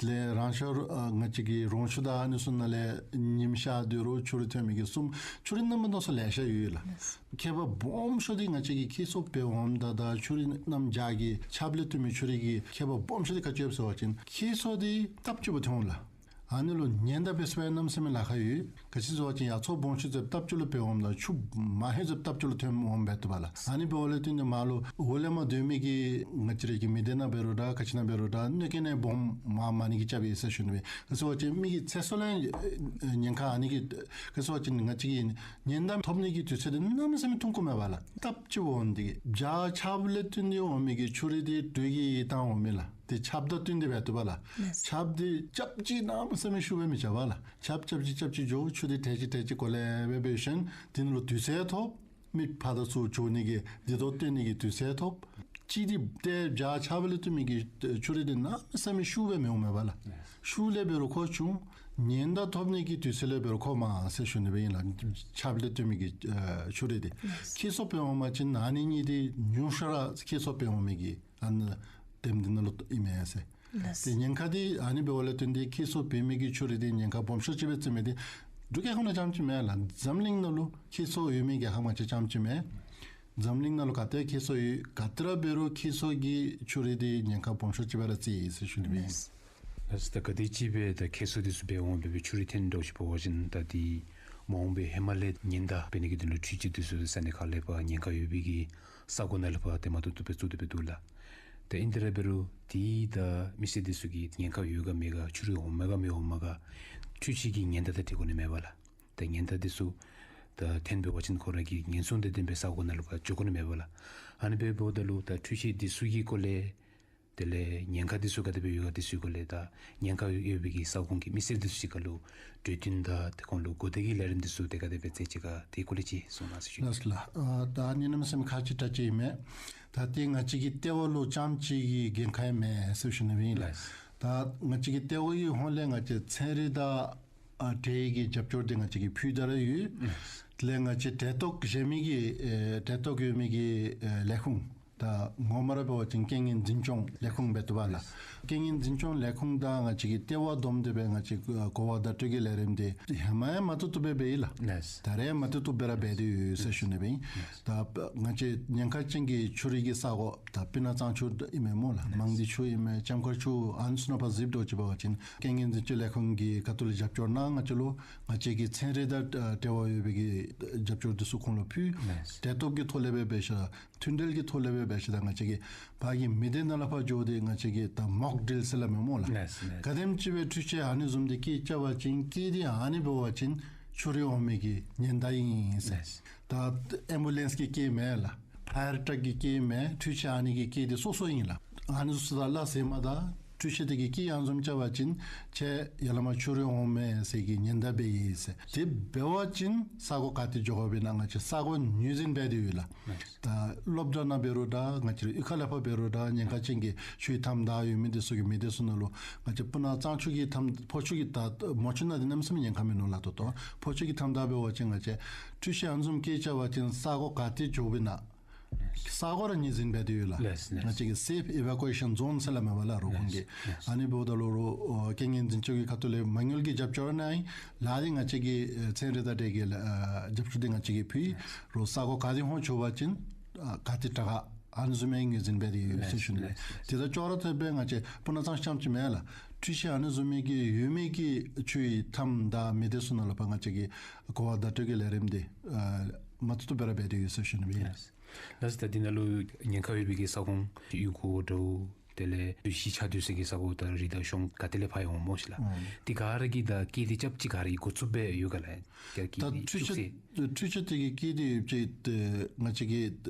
དེ་ལས་རང་ཤར་ཨ་ང་བཅས་ཀྱི་རོང་ཆུ་དང་ཨ་ནི་ཚུ་ནང་ལས་ཉིམ་ཤར་དོ་རུང་ཆུ་རུད་ཐོན་མི་གི་གསུམ། ཆུ་རུད་རྣམ་པ་སྣ་ཚོགས་ལེ་ཤ་ཡོད་ལགས། ལགས། ཁྱད་པར་སྦོམ་ཤོས་འདི་ང་བཅས་ཀྱི་ཁྱེགས་མཚོ་འབད་འོངམ་ད་དང་ཆུ་རུད་གནམ་བྱཱར་གྱི་ཆརཔ་ལས་ལྟོས་མི་ཆུ་རུད་ཀྱི་ཁྱད་པར་སྦོམ་ཤོས་འདི་ག་ཅི་ཡོད་ཟེར་བ་ཅིན་ཁྱེགས་མཚོ་འདི་སྟབས་གཅིག་པ་ཐོན་འོང་ལགས། ཨ་ནི་ལུ་ཉེན་བརྡ་འབད་ས་འབད་གནམ་མེད་ས་མེད་ལཱ་ཁག་ཡོད། ག་ཅི་ཟེར་བ་ཅིན་ཡར་མཚོ་སྦོམ་ཤོས་ཚུ་སྟབས་གཅིག་ལུ་འབད་འོངམ་ད་ཆུ་མ་ཧེ་ཚུ་སྟབས་གཅིག་ལུ་ཐོན་འོངམ་འབད་དོ་པ་ལགས། ཨ་ནི་འབདཝ་ལས་བརྟེན་ཏེ་མར་ལུ་འོག་ལས་མར་སྡོད་མི་གི་ང་བཅས་ར་གི་མི་སྡེ་ནང་འབད་རུང་འདྲ་ག་ཅི་ནང་འབད་རུང་འདྲ་གནོད་སྐྱོན་ནི་སྦོམ་མར་མ་ནི་གི་རྐྱབ་ཨིན་ཟེར་ཞུ་ནི་སྦེ། ག་ཅི་ཟེར་བ་ཅིན་མི་གི་ཚེ་སྲོག་ལུ་ཨེ་ཉེན་ཁ་ཨ་ནི་གི་ག་ཅི་ཟེར་བ་ཅིན་ང་བཅས་ཀྱི་ཉེན་བརྡ་ཐོབ་ནི་གི་དུས་ཚོད་འདི་གནམ་མེད་ས་མེད་ཐུང་ཀུ་མས་པ་ལགས། སྟབས་གཅིག་འོང་སྟེ་གི་བྱཱར་ཆརཔ་ལས་བརྟེན་ཏེ་འོང་མི་གི་ཆུ་རུད་འདི་དྲོད་ཀྱིས་བཏང་འོང་མས་ལགས། ཏེ་ཆརཔ་དང་བསྟུན་ཏེ་འབད་དོ་པ་ལགས། ལགས། ཆརཔ་འདི་རྐྱབ་ཅིག་གནམ་མེད་ས་མེད་ཤུགས་སྦེ་མི་རྐྱབ་པ་ལགས། ཆརཔ་རྐྱབ་ཅིག་རྐྱབ་ཅིག་འགྱོ་ཆུ་འདི་ཐལ་ཅིག་ཐལ་ཅིག་གོ་ལེ་སྦེ་འབད་ཞིནམ་དེ་ནང་ལུ་དུས་ཚོད་ཐོབ། མི་ཕར་དང་ཚུར་འགྱོ་ནི་གི་འདི་དོ་སྟོན་ནི་གི་དུས་ཚོད་ཐོབ། གཅིག་འདི་ཏེ་བྱཱར་ཆརཔ་ལས་བརྟེན་མི་གི་ཆུ་རུད་འདི་གནམ་མེད་ས་མེད་ཤུགས་སྦེ་མི་འོང་མས་པ་ལགས། ཤུགས་ལས་འབད་རུང་ཁོ་ཆུང་། ཉེན་བརྡ་ཐོབ་ནི་གི་དུས་ཚོད་ལས་འབད་རུང་ཁོ་མང་ཟེར་ཞུ་ནི་སྦེ་ཨིན་ལགས། ཆརཔ་ལས་བརྟེན་མི་གི་ཨ་ཆུ་རུད་འདི་ཁྱེགས་མཚོ་འབད་འོང་པ་ཅིན་ཨ་ནི་གཉིས་འདི་ཉུང་ཤོས་ར་ཁྱེགས་མཚོ་འབད་འོང་མི་གི་ཨ་ནི་དེམ་འདི་ནང་ལུ་ཨིན་མས་ཟེར། ལགས། ཏེ་ཉེན་ཁ་འདི་ཨ་ནི་འབདཝ་ལས་བརྟེན་ཏེ་ཁྱེགས་མཚོ་འབད་མི་གི་ཆུ་རུད་འདི་ཉེན་ཁ་སྦོམ་ཤོས་ཅིག་སྦེ་བརྩི་མི་འདི་འབྲུག་རྒྱལ་ཁབ་ནང་རྐྱངམ་ཅིག་མེན་ལགས། འཛམ་གླིང་ནང་ལུ་ཁྱེགས་མཚོ་ཡོད་མི་རྒྱལ་ཁབ་ང་བཅས་རྐྱངམ་ཅིག་མེན། འཛམ་གླིང་ནང་ལུ་ག་ཏེ་ཁྱེགས་མཚོ་ཡོད་ག་ཏེ་ར་འབད་རུང་ཁྱེགས་མཚོ་གི་ཆུ་རུད་འདི་ཉེན་ཁ་སྦོམ་ཤོས་ཅིག་སྦེ་ར་བརྩི་ཡི་ཟེར་ཞུ་ནི་སྦེ་ཨིན། ལགས། ལགས་སོ། ད་ག་དེམ་ཅིག་སྦེ་ད་ཁྱེགས་མཚོ་འདི་ཚུ་འབད་འོང་འབད་བའི་ཆུ་རུད་ཐོན་འདྲཝ་ཅིག་འབད་བ་ཅིན་ད་འདི་མ་འོངས་པའི་ཧེ་མ་ལས་ཉེན་བརྡ་འབད་ནི་གི་དོན་ལུ་འཕྲུལ་ཆས་འདི་ཚུ་ས་གནས་ཁག་ལས་ཕར་ཉེན་ཁ་ཡོད་པའི་གི་ས་གོ་ནང་ལས་ཕར་ཏེ་མ་བཏུབ་བཏུབ་སྦེ་བཙུགས་ཏེ་སྦེ་འདུག་ལགས། ཏེ་ཨིན་དེ་ར་འབད་རུང་འདི་ད་མི་སེར་འདི་ཚུ་གིས་ཉེན་ཁ་ཡོད་ག་མེད་ག་ཆུ་རུད་འོངམ་མས་ག་མི་འོངམ་མས་ག་འཕྲུལ་ཆས་ཀྱི་ཉེན་བརྡ་དང་འཁྲིལ་དགོ་ནི་མས་པ་ལགས། ཏེ་ཉེན་བརྡ་འདི་ཚུ་ད་ཐོན་འབད་བ་ཅིན་ཁོ་ར་གི་ཉེན་སྲུང་དང་ལྡན་པའི་ས་གོ་ནང་ལུ་ཕར་འགྱོ་དགོ་ནི་མས་པ་ལགས། ཨ་ནི་འབདཝ་ད་ལུ་ད་འཕྲུལ་ཆས་འདི་ཚུ་གི་སྐོར་ལས་དེ་ལས་ཉེན་ཁ་འདི་ཚུ་ག་དེ་སྦེ་ཡོད་ག་འདི་ཚུ་གི་སྐོར་ལས་ད་ཉེན་ཁ་ཡོད་པའི་གི་ས་ཁོངས་ཀྱི་མི་སེར་འདི་ཚུ་གི་ཁ་ལུ་གྲོས་བསྟུན་དང་ཏེ་ཁོང་ལུ་གོ་བརྡ་གི་ལས་རིམ་འདི་ཚུ་ཏེ་ག་དེ་སྦེ་མཛད་ཅི་ག་དེའི་སྐོར་ལས་ཅིག་གསུང་གནང་ཟེར་ཞུ་ནི། ལགས་སོ་ལགས། ཨ་ད་ཨ་ནི་གནམ་མེད་ས་མེད་ཁག་ཆེ་དྲགས་ཅིག་ཨིན་མས། ད་འདི་ང་བཅས་ཀྱི་ལྟེ་བ་ལུ་རྐྱངམ་ཅིག་གི་འགན་ཁག་མེན་ཟེར་ཞུ་ནི་སྦེ་ཨིན་ལགས། ལགས། ད་ང་བཅས་ཀྱི་ལྟེ་བ་གི་ཧོངས་ལས་ང་བཅས་ཚན་རིག་དང་ཨ་འབྲེལ་ཡོད་ཀྱི་རྒྱབ་སྐྱོར་འདི་ང་བཅས་ཀྱིས་ཕུལ་ད་ར་ཡོད། ལགས། དེ་ལས་ང་བཅས་འབྲེལ་གཏོགས་གཞན་མི་གི་ཨེ་འབྲེལ་གཏོགས་ཡོད་མི་གི་ཨེ་ལས་ཁུངས་ད་ངོ་མ་ར་འབད་བ་ཅིན་རྐྱེན་ངན་འཛིན་སྐྱོང་ལས་ཁུངས་འབད་དོ་པ་ལགས། རྐྱེན་ངན་འཛིན་སྐྱོང་ལས་ཁུངས་དང་ང་བཅས་ཀྱི་ལྟེ་བ་བསྡོམས་ཏེ་སྦེ་ང་བཅས་ཨ་གོ་བ་བརྡ་སྤྲོད་ཀྱི་ལས་རིམ་འདི་ཧེ་མ་ཡང་མ་བཏུབ་བཏུབ་སྦེ་འབད་ཡི་ལགས། ལགས། ད་རེས་མ་བཏུབ་བཏུབ་སྦེ་ར་འབད་དེ་ཡོད་ཟེར་ཞུ་ནི་སྦེ་ཨིན། ལགས། ད་ང་བཅས་ཉེན་ཁ་ཅན་གྱི་ཆུ་རུད་ཀྱི་ས་གོ་ད་སྤུ་ན་གཙང་ཆུ་ཨིན་མས་སྨོ་ལགས། ལགས། མང་སྡེ་ཆུ་ཨིན་མས་ལྕམ་མཁར་ཆུ་ཨ་ནི་ཚུ་ནང་ཕར་གཟིགསཔ་འདྲཝ་ཅིག་འབད་བ་ཅིན་རྐྱེན་ངན་འཛིན་སྐྱོང་ལས་ཁུངས་ཀྱི་ཁ་ཐུག་ལས་རྒྱབ་སྐྱོར་གནང་ང་བཅས་ལུ་ང་བཅས་ཀྱི་ཚན་རིག་དང་ཨ་འབྲེལ་བ་ཡོད་པའི་གི་རྒྱབ་སྐྱོར་འདི་ཚུ་ཁོང་ལུ་ཕུལ། ལགས། འབྲེལ་གཏོགས་ཀྱི་ཐོག་ལས་སྦེ་འབད་ཤ་མཐུན་འབྲེལ་གྱི་ཐོག་ལས་སྦེ་འབད་ཤ་ད་ང་བཅས་ཀྱིས་ཕར་གྱི་མི་སྡེ་ནང་ལས་ཕར་འགྱོ་སྟེ་ང་བཅས་ཀྱིས་ད་མོག་ཌིལ་ཟེར་སླབ་མས་སྨོ་ལགས། ལགས་ལགས། ག་དེམ་ཅིག་སྦེ་འཕྲུལ་ཆས་ཨ་ནི་བཟུམ་འདི་སྐྱེལ་རྐྱབ་པ་ཅིན་སྐྱེལ་འདི་ཨ་ནི་འབད་བ་ཅིན་ཆུ་རུད་འོང་མི་གི་ཉེན་བརྡ་ཨིན་ཟེར། ལགས། ད་ཨེམ་བུ་ལེནསི་གིས་སྐྱེལ་མས་ལགས། ཕ་ཡར་ཊག་གིས་སྐྱེལ་མས། འཕྲུལ་ཆས་ཨ་ནི་གིས་སྐྱེལ་འདི་སོ་སོ་ཨིན་ལགས། ཨ་ནི་ཚུ་ད་སླ་བསྲེ་མ་ད་འཕྲུལ་ཆས་འདི་གིས་སྐྱེལ་ཡང་བཟུམ་རྐྱབ་པ་ཅིན་ཁྱེད་ཡར་ལས་མར་ཆུ་རུད་འོང་མས་ཟེར་གྱི་ཉེན་བརྡ་འབད་ཡི་ཟེར། དེ་འབད་བ་ཅིན་ས་གོ་ག་ཏེ་འགྱོ་དགོཔ་ཨིན་ན་ང་བཅས་ས་གོ་ངོས་འཛིན་འབད་དེ་ཡོད་ལགས། ད་སློབ་གྲྭ་ནང་འབད་རུང་འདྲ་ང་བཅས་རའི་གཡུས་ཁ་ལས་ཕར་འབད་རུང་འདྲ་ཉེན་ཁ་ཅན་གྱི་ཆུའི་མཐའམ་བདའ་ཡོད་མི་འདི་ཚུ་གི་མི་སྡེ་ཚུ་ནང་ལུ་ང་བཅས་སྤུ་ན་གཙང་ཆུ་གི་མཐའམ་ཕོ་ཆུ་གི་ད་མོ་ཆུ་ནང་འདི་གནམ་མེད་ས་མེད་ཉེན་ཁ་མིན་ནུག་ལགས། ད་ལྟོ་ཕོ་ཆུ་གི་མཐའམ་བདའ་འབད་བ་ཅིན་ང་བཅས་འཕྲུལ་ཆས་ཨ་ནི་བཟུམ་སྐྱེལ་རྐྱབ་པ་ཅིན་ས་གོ་ག་ཏེ་འགྱོཝ་ཨིན་ན་ས་གོ་ར་ངོས་འཛིན་འབད་དེ་ཡོད་ལགས། ལགས་ལགས། ང་བཅས་ཀྱིས་སེཕ་ཨི་ཝེ་ཀུ་ཨེ་ཤཱན་ཛོན་ཟེར་སླབ་མས་པ་ལགས་རོགས་ཁོང་གིས། ལགས་ལགས། ཨ་ནི་འབདཝ་ད་ལུ་རོགས་ཨ་རྐྱེན་ངན་འཛིན་སྐྱོང་གི་ཁ་ཐུག་ལས་མ་དངུལ་གྱི་རྒྱབ་སྐྱོར་གནང་ཡི་ལགས། དེ་ང་བཅས་ཀྱི་ཨེ་ཚན་རིག་དང་འབྲེལ་གྱི་ཨ་རྒྱབ་སྐྱོར་འདི་ང་བཅས་ཀྱིས་ཕུལ་ཡི། རོགས་ས་གོ་ག་ཏེ་ཧོང་འགྱོ་བ་ཅིན་ཨ་ག་ཏེ་དྲག་ག་ཨ་ནི་བཟུམ་མའི་ངོས་འཛིན་འབད་དེ་ཡོད་ཟེར་ཞུ་ནི། ལགས་ལགས། དེ་དང་ཅོག་ར་འཐདཔ་སྦེ་ང་བཅས་སྤུ་ན་གཙང་རྐྱངམ་ཅིག་མེན་ལགས། འཕྲུལ་ཆས་ཨ་ནི་བཟུམ་མའི་གི་ཡོད་མི་གི་ཆུའི་མཐའམ་དང་མི་སྡེ་ཚུ་ནང་ལུ་ཕར་ང་བཅས་ཀྱིས་གོ་བ་བརྡ་སྤྲོད་ཀྱི་ལས་རིམ་འདི་ཨ་མ་བཏུབ་བཏུབ་སྦེ་ར་འབད་དེ་ཡོད་ཟེར་ཞུ་ནི་སྦེ་ཨིན། ལགས། ལགས་སོ། ད་འདི་ནང་ལུ་ཉེན་ཁ་ཡོད་པའི་གི་ས་ཁོངས་གཡུས་སྒོ་འདྲཝ་ དེ་ལས་དུས་བཞི་ཆ་དུས་ཟེར་གྱི་ས་གོ་ད་རི་དང་གཞོང་ག་ཏེ་ལས་ཕར་འོང་སྨོ་ཤིག་ལགས། ཨང་། དེ་ག་ར་གི་ད་སྐད་དེ་རྐྱབ་ཅིག་ག་ར་གི་འགོ་བཙུགས་སྦེ་ཡོད་ག་ལགས། ད་འཕྲུལ་ཆས་འཕྲུལ་ཆས་དེ་གི་སྐད་དེ་ཡོད་ཅིག་ང་བཅས་ཀྱི་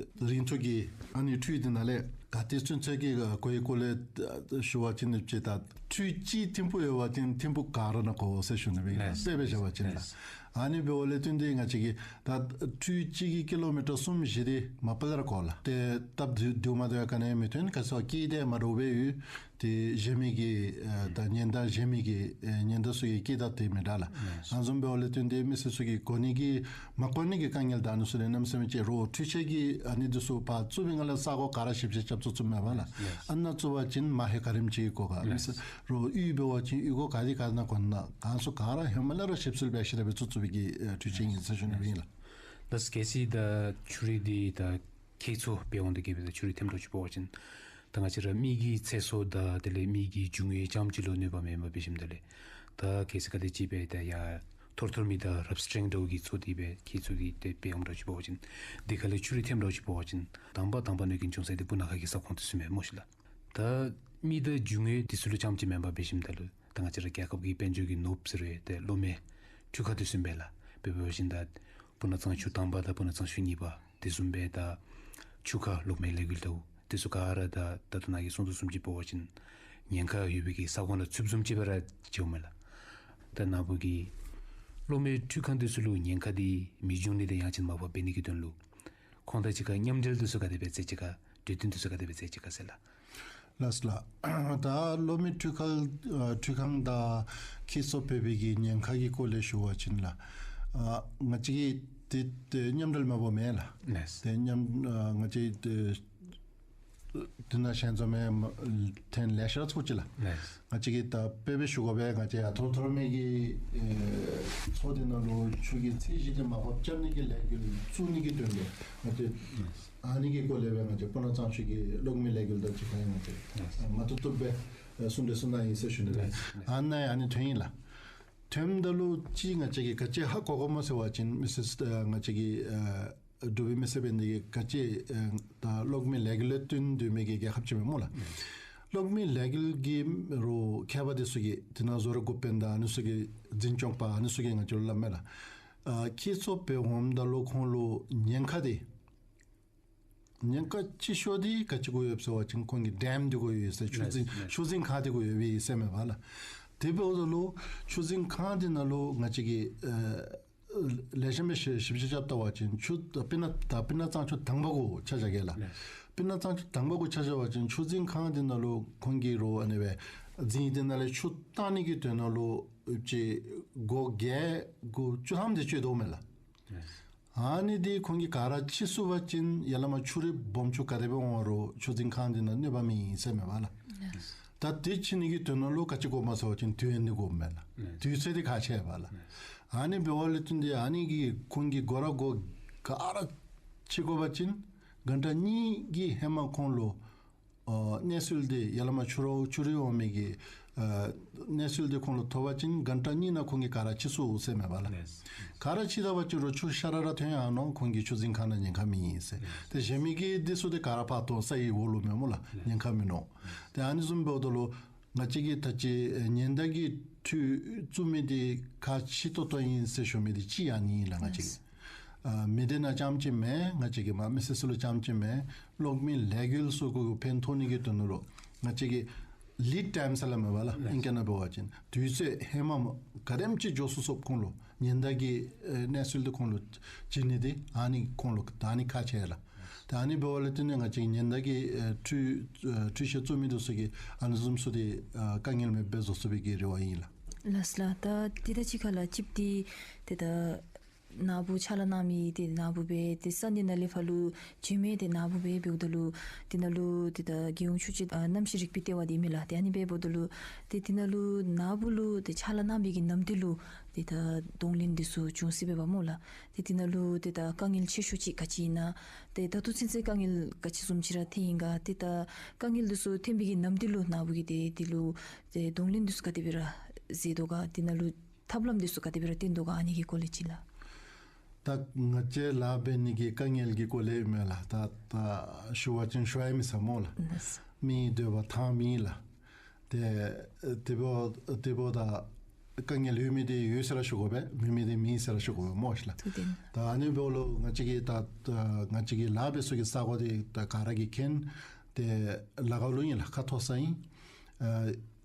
རིག་མཐོ་གི་ཨ་ནི་འཕྲུལ་དེ་ནང་ལས་ག་ཏེ་ཚུན་ཚོད་ཀྱི་གོ་ཡི་སྐོར་ལས་ཞུ་བ་ཅིན་ཡོད་ཅིག་ད་འཕྲུལ་ཅིག་ཐིམ་ཕུག་ཡོད་པ་ཅིན་ཐིམ་ཕུག་ག་ར་ནང་གོ་ཟེར་ཞུ་ནི་སྦེ་ལགས། དཔེ་སྦེ་བཞག་པ་ཅིན་ལགས། ཨ་ནི་འབདཝ་ལས་བརྟེན་ཏེ་ང་བཅས་ཀྱི་ད་འཕྲུལ་ཅིག་གི་ཀི་ལོ་མི་ཊར་གསུམ་བཞི་དེ་མ་པ་ལས་ར་གོ་ལགས། ཏེ་སྟབས་བདེ་བདེཝ་མ་བདེཝ་ག་ནི་ཡང་མི་ཐོན། ག་ཅི་སྐད་དེ་མ་འདྲཝ་སྦེ་ཡོད། ཏེ་གཞན་མི་གི་ཨེ་ད་ཉེན་བརྡ་གཞན་མི་གི་ཨེ་ཉེན་བརྡ་ཚུ་གི་སྐད་དེ་མི་འདྲ་ལགས། ཨ་ནི་བཟུམ་འབདཝ་ལས་བརྟེན་ཏེ་མི་སེར་ཚུ་གིས་གོ་ནི་གི་མ་གོ་ནི་གི་དཀའ་ངལ་དང་ཨ་ནི་ཚུ་ལས་གནམ་མེད་ས་མེད་ཅིག་རོགས་འཕྲུལ་ཆས་ཀྱི་ཨ་ནི་འདི་ཚུ་ཕར་བཙུགས་པའི་སྒང་ལས་ས་གོ་ག་ར་ཞིབ་དཔྱད་རྐྱབ་ཚུགས་ཚུགས་མས་པ་ལགས། ཨ་ནཱ་བཙུགས་པ་ཅིན་མ་ཧེ་ག་རིམ་ཅིག་གོ་ག་མི་སེར་རོགས་གཡུས་འབད་བ་ཅིན་གཡུས་སྒོ་ག་དེ་ག་ནང་གོ་ན་གང་སུ་ག་ར་ཧེ་མ་ལས་ར་ཞིབ་འཚོལ་འབད་ཞིནམ་སྦེ་བཙུགས་བཙུགས་པའི་གི་ཨེ་འཕྲུལ་ཆས་ཨིན་ཟེར་ཞུ་ནི་ཨིན་ལགས། ད་གལ་སྲིད་ད་ཆུ་རུད་འདི་ད་ཁྱེགས་བཙོག་འབད་འོང་དོ་གི་སྦེ་ད་ཆུ་རུད་ཐེམ་འདྲཝ་ཅིག་འབད་བ་ཅིན་ད་ང་བཅས་ར་མི་གི་ཚེ་སྲོག་དང་དེ་ལས་མི་གི་རྒྱུ་དངོས་རྐྱངམ་ཅིག་ལུ་གནོད་པ་མེན་པར་འབད་ཞིནམ་ད་ལས་ད་གལ་སྲིད་ག་དེ་ཅིག་སྦེ་ད་ཡར་ཐོར་ཐོར་མི་དང་རབ་སྤྲེང་འདྲཝ་གིས་བཙོག་སྟེ་སྦེ་ཁྱེགས་བཙོག་སྟེ་དེ་འབད་འོང་འདྲཝ་ཅིག་འབད་བ་ཅིན་དེ་ཁ་ལས་ཆུ་རུད་ཐེམ་འདྲཝ་ཅིག་འབད་བ་ཅིན་དང་པ་དང་པ་གནོད་སྐྱོན་འབྱུང་ས་འདི་སྤུ་ན་ཁ་གི་ས་ཁོངས་འདི་ཚུ་མས་སྨོ་ཤིག་ལགས། ད་མི་དང་རྒྱུ་དངོས་འདི་ཚུ་ལུ་རྐྱངམ་ཅིག་མེན་པར་འབད་ཞིནམ་ད་ལུ་ད་ང་བཅས་ར་རྒྱལ་ཁབ་ཀྱི་དཔལ་འབྱོར་གྱི་ནོར་བུ་ཟེར་རུང་ཏེ་གློག་མེ་འཕྲུལ་ཁང་འདི་ཚུ་ཨིན་པས་ལགས། དཔེ་འབད་བ་ཅིན་ད་སྤུ་ན་གཙང་ཆུ་དང་པ་དང་སྤུ་ན་གཙང་ཆུ་གཉིས་པ་དེ་བཟུམ་སྦེ་ད་ཆུ་ཁ་གློག་མེ་ལས་འགུལ་འདྲཝ་དེ་ཚུ་ག་ར་ད་ད་ལྟོ་ནཱ་གིས་གསུངས་དོ་བཟུམ་ཅིག་འབད་བ་ཅིན་ཉེན་ཁ་ཡོད་པའི་གི་ས་ཁོངས་ནང་ཚུདཔ་བཟུམ་ཅིག་སྦེ་ར་འགྱོཝ་མས་ལགས། ད་ནཱ་བུ་གིས་གློག་མེ་འཕྲུལ་ཁང་འདི་ཚུ་ལུ་ཉེན་ཁ་འདི་མི་འབྱུང་ནི་དང་ཡང་ཅིན་མ་པ་འབད་ནི་གི་དོན་ལུ་ཁོང་དང་གཅིག་ཁར་མཉམ་འབྲེལ་འདི་ཚུ་ག་དེ་སྦེ་མཛད་ཅི་ག་གྲོས་བསྟུན་འདི་ཚུ་ག་དེ་སྦེ་མཛད་ཅི་ག་ཟེར་ལགས། ལགས་ལགས། ད་གློག་མེ་འཕྲུལ་ཁང་ཨ་འཕྲུལ་ཁང་དང་ཁྱེགས་བཙོག་འབད་བའི་གི་ཉེན་ཁ་གི་སྐོར་ལས་ཞུ་བ་ཅིན་ལགས། ཨ་ང་བཅས་ཀྱིས་ཏེ་ཏེ་མཉམ་འབྲེལ་མ་འབད་མེན་ལགས། ལགས། ཏེ་མཉམ་ཨ་ང་བཅས་ཏེ་དེ་ནང་ཞལ་འཛོམས་ཡང་ཐེངས་ལེ་ཤ་ར་ཚོགས་ཅི་ལགས། ལགས། ང་བཅས་ཀྱིས་ད་དཔེ་སྦེ་ཞུ་དགོ་པས། ང་བཅས་ཡར་ཐོར་ཐོར་མི་གི་ཨེ་མཚོ་འདི་ནང་ལུ་ཆུ་གི་ཚད་གཞི་འདི་མར་ཕབ་རྐྱབ་ནི་གི་ལས་འགུལ་བཙུགས་ནི་གི་དོན་ལས་ང་བཅས་ཨ་ནི་གི་སྐོར་ལས་སྦེ་ང་བཅས་སྤུ་ན་གཙང་ཆུ་གི་གློག་མེ་ལས་འགུལ་དང་གཅིག་ཁར་ཡང་ང་བཅས་མ་བཏུབ་བཏུབ་སྦེ་ཨེ་གསུང་གྲོས་གསུང་གནང་ཡི་ཟེར་ཞུ་ནི་ལགས། ཨ་ནཱ་ཡང་ཨ་ནི་ཐོན་ཡི་ལགས། ཐོནམ་ད་ལུ་ཅིག་ང་བཅས་ཀྱིས་ག་ཅི་ཧ་གོ་དགོཔ་སྨོ་ཟེར་བ་ཅིན་མི་སེར་ཨེ་ང་བཅས་ཀྱི་ཨེ་འབྲུག་པའི་མི་སེར་འབད་ནི་འདི་གིས་ག་ཅི་ཨེ་ད་གློག་མེ་ལས་འགུལ་ལུ་བརྟེན་སྡོད་མི་གི་རྒྱལ་ཁབ་ཅིག་མས་སྨོ་ལགས། གློག་མེ་ལས་འགུལ་གྱི་རོགས་མཁས་པ་འདི་ཚུ་གིས་དེ་ནང་བཟོ་རིག་འགོ་དཔོན་དང་ཨ་ནི་ཚུ་གི་འཛིན་སྐྱོང་པ་ཨ་ནི་ཚུ་གིས་ང་བཅས་ལུ་སླབ་མས་ལགས། ཨ་ཁྱེགས་བཙོག་འབད་འོངམ་ད་ལུ་ཁོང་ལུ་ཉེན་ཁ་འདི་ཉེན་ཁ་ཆེ་ཤོས་འདི་ག་ཅི་གུ་ཡོདཔ་ཟེར་བ་ཅིན་ཁོང་གི་ཌེམ་འདི་གུ་ཡོད་ཟེར། ཆུ་འཛིན་ཆུ་འཛིན་ཁང་འདི་གུ་ཡོད་པས་ཟེར་མས་པ་ལགས། དེ་འབདཝ་ད་ལུ་ཆུ་འཛིན་ཁང་འདི་ནང་ལུ་ང་བཅས་ཀྱིས་ཨེ་ལེགས་ཤོམ་སྦེ་ཞིབ་ཞིབ་དཔྱད་བལྟ་བ་ཅིན་ཆུ་སྤུ་ན་ད་སྤུ་ན་གཙང་ཆུ་དང་པ་གུ་ཆ་བཞག་གེ་ལགས། སྤུ་ན་གཙང་ཆུ་དང་པ་གུ་ཆ་བཞག་པ་ཅིན་ཆུ་འཛིན་ཁང་འདི་ནང་ལུ་ཁོང་གིས་རོགས་ཨ་ནི་སྦེ་འཛིན་འདི་ནང་ལས་ཆུ་བཏང་ནི་གི་དོན་ལུ་ཅིག་སྒོ་བརྒྱད་སྒོ་བཅུ་ཐམ་དེ་ཅིག་འདུག་མས་ལགས། ཨ་ནི་འདི་ཁོང་གིས་ག་ར་ཕྱེ་ཚུགས་པ་ཅིན་ཡར་ལས་མར་ཆུ་རུད་སྦོམ་ཆུང་ག་དེ་སྦེ་འོང་རུང་ཆུ་འཛིན་ཁང་འདི་ནང་གནོད་པ་མེད་ཟེར་མས་པ་ལགས། ད་དེ་ཕྱེ་ནི་གི་དོན་ལུ་ག་ཅི་དགོཔ་སྨོ་ཟེར་བ་ཅིན་དུས་ཡུན་འདི་དགོཔ་མས་ལགས། དུས་ཚོད་འདི་ཁག་ཆེ་བས་ལགས། ཨ་ནི་འབདཝ་ལས་བརྟེན་ཏེ་ཨ་ནི་གིས་ཁོང་གིས་སྒོ་ར་སྒོ་ག་ར་ཕྱེ་དགོ་པ་ཅིན་གྷན་ཊ་གཉིས་ཀྱི་ཧེ་མ་ཁོང་ལུ་ཨ་གནས་ཚུལ་འདི་ཡར་ལས་མར་ཆུ་རུད་ཆུ་རུད་འོང་མི་གི་ཨ་གནས་ཚུལ་འདི་ཁོང་ལུ་ཐོབ་པ་ཅིན་གྷན་ཊ་གཉིས་ནང་ཁོང་གིས་ག་ར་ཕྱེ་ཚུགས་ཟེར་མས་པ་ལགས། ག་ར་ཕྱེ་ད་པ་ཅིན་རོགས་ཆུ་ཤ་ར་ར་ཐོན་ཡར་འོང་། ཁོང་གི་ཆུ་འཛིན་ཁང་ནང་ཉེན་ཁ་མེད་ཟེར། ཏེ་གཞན་མི་གི་འདི་ཚུ་འདི་ག་ར་ཕར་ཐོན་ས་གི་འོག་ལུ་མས་སྨོ་ལགས། ཉེན་ཁ་མིན་ནུག། ཏེ་ཨ་ནི་བཟུམ་འབདཝ་ད་ལུ་ང་བཅས་ཀྱིས་ད་ཅི་ཉེན་བརྡ་གི་འཕྲུལ་བཙུགས་མི་འདི་ཁག་ཆེ་ཏོག་ཏོ་ཨིན་ཟེར་ཞུ་མི་འདི་གཅིག་ཨ་ནི་ཨིན་ལགས། ང་བཅས་ཀྱིས་ཨ་མི་སྡེ་ནང་རྐྱངམ་ཅིག་མེན། ང་བཅས་ཀྱི་མ་མི་སེར་ཚུ་ལུ་རྐྱངམ་ཅིག་མེན། གློག་མེ་ལས་འགུལ་ཚུ་གུ་ཕན་ཐོགས་ནི་གི་དོན་ལུ་ང་བཅས་ཀྱིས་ལིཌ་ཊའིམ་ཟེར་སླབ་མས་པ་ལགས། ཨིང་སྐད་ནང་འབད་བ་ཅིན་དུས་ཚོད་ཧེ་མ་ག་དེམ་ཅིག་འགྱོ་ཚུགས་ཚུགས་ཁོང་ལུ་ཉེན་བརྡ་གི་ཨེ་གནས་ཚུལ་འདི་ཁོང་ལུ་བྱིན་ནི་འདི་ཨ་ནི་ཁོང་ལུ་ད་ཨ་ནི་ཁག་ཆེ་ལགས། ད་ཨ་ནི་འབདཝ་ལས་བརྟེན་ཏེ་ང་བཅས་ཉེན་བརྡ་གི་ཨེ་འཕྲུལ་ཨེ་འཕྲུལ་ཆས་བཙུགས་མི་འདི་ཚུ་གིས་ཨ་ནི་བཟུམ་ཚུ་འདི་ཨ་དཀའ་ངལ་མེདཔ་སྦེ་བཟོ་ཚུགས་པའི་གི་རེ་བ་ཨིན་ལགས། ལགས་ལགས། ད་དེ་ད་ཅི་ཁ་ལགས་ཅིག་འདི་ཏེ་ད་ནཱ་བུ་ཕྱག་ལཱ་གནང་མི་འདི་ནཱ་བུ་སྦེ་ཏེ་ས་འདི་ནང་ལས་ཕར་ལུ་བྱོན་མི་འདི་ནཱ་བུ་སྦེ་འབདཝ་ད་ལུ་འདི་ནང་ལུ་ཏེ་ད་རྒྱལ་ཡོངས་ཆོས་བརྒྱུད་ཨ་རྣམ་ཤེས་རིག་པའི་ལྟེ་བ་འདི་མས་ལགས། ཏེ་ཨ་ནི་སྦེ་འབདཝ་ད་ལུ་ཏེ་འདི་ནང་ལུ་ནཱ་བུ་ལུ་ཏེ་ཕྱག་ལཱ་གནང་བའི་གི་ནམ་དུས་ལུ་ཏེ་ད་གདོང་ལེན་འདི་ཚུ་བྱུང་སྲིད་པས་པ་སྨོ་ལགས། ཏེ་འདི་ནང་ལུ་ཏེ་ད་དཀའ་ངལ་ཆེ་ཤོས་ཅིག་ག་ཅི་ཨིན་ན། ཏེ་ད་ལྟོ་ཚུན་ཚོད་དཀའ་ངལ་ག་ཅི་བཟུམ་ཅིག་ར་ཐོན་ཡི་ག། ཏེ་ད་དཀའ་ངལ་འདི་ཚུ་ཐོན་པའི་གི་ནམ་དུས་ལུ་ནཱ་བུ་གིས་ཏེ་འདི་ལུ་ཏེ་གདོང་ལེན་འདི་ཚུ་ག་དེ་སྦེ་ར་མཛད་དོ་ག། འདི་ནང་ལུ་ཐབས་ལམ་འདི་ཚུ་ག་དེ་སྦེ་ར་བཏོན་དོ་ག། ཨ་ནི་གི་སྐོར་ལས་ཅིག་ལགས། ད་ང་བཅས་ལཱ་འབད་ནི་གི་དཀའ་ངལ་གྱི་སྐོར་ལས་མས་ལགས། ད་ད་ཞུ་བ་ཅིན་ཞུ་ཡང་མི་ཚར་སྨོ་ལགས། ལགས། མི་འདོད་པ་ཐང་མི་ལགས། ཏེ་དེ་འབདཝ་དེ་འབདཝ་ད་དཀའ་ངལ་ཡོད་མི་དེ་ཡོད་ཟེར་ར་ཞུ་དགོ་པས། མེད་མི་དེ་མེད་ཟེར་ར་ཞུ་དགོ་པས་སྨོ་ཤི་ལགས། ཐུགས་བདེན། ད་ཨ་ནི་འབདཝ་ལུ་ང་བཅས་ཀྱི་ད་ད་ང་བཅས་ཀྱི་ལཱ་འབད་སའི་གི་ས་གོ་དེ་ད་ག་ར་གིས་མཁྱེན། ཏེ་ལ་ཁ་ལུ་ཨིན་ལགས། ཁ་མཐོ་ས་ཨིན། ཨ་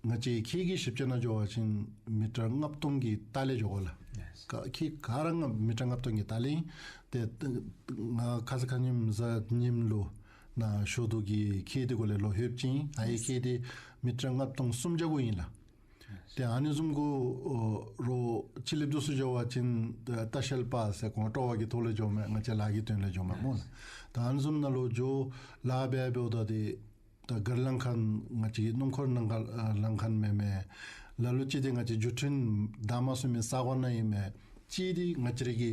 ང་བཅས་ཁྱེད་ཀྱི་ཞིབ་དཔྱད་ནང་འགྱོ་བ་ཅིན་མི་ཊར་ལྔ་སྟོང་གི་ལྟག་ལས་འགྱོ་དགོ་ལགས། ཡེས། ག་ཁྱེད་ག་ར་ང་མི་ཊར་ལྔ་སྟོང་གི་ལྟག་ལས་ཨིན། ཏེ་ང་ཁ་ཙ་ཁ་ཉིནམ་གཟའ་ཉིམ་ལུ་ནཱ་ཞོར་དུ་གི་ཁྱེད་དེ་གུ་ལས་ལོག་ལྷོདཔ་ཅིག་ཨིན། ཨའི་ཁྱེད་དེ་མི་ཊར་ལྔ་སྟོང་སུམ་བརྒྱ་གུ་ཨིན་ལགས། ཏེ་ཨ་ནི་བཟུམ་གུ་ཨོ་རོགས་ཕྱི་གླིངཔ་འདི་ཚུ་འགྱོ་བ་ཅིན་ལྟ་བཤལ་པ་ཟེར་ཁོང་སྤྲོ་བ་གི་ཐོག་ལས་འགྱོཝ་མས། ང་བཅས་ལཱ་གི་དོན་ལས་འགྱོཝ་མས་སྨོ་ལགས། ད་ཨ་ནི་བཟུམ་ནང་ལུ་འགྱོ་ལཱ་འབད་འབདཝ་ད་དེ་ད་སྒར་ལངས་མཁན་ང་བཅས་ཀྱི་སྣུམ་འཁོར་ལངས་མཁན་ཨ་ལངས་མཁན་མེན་མས། ལ་ལུ་ཅིག་དེ་ང་བཅས་བརྒྱུད་འཕྲིན་བདའ་མ་ཚུགས་མི་ས་གོ་ནང་ཨིན་མས། ཅིག་དེ་ང་བཅས་རའི་གི་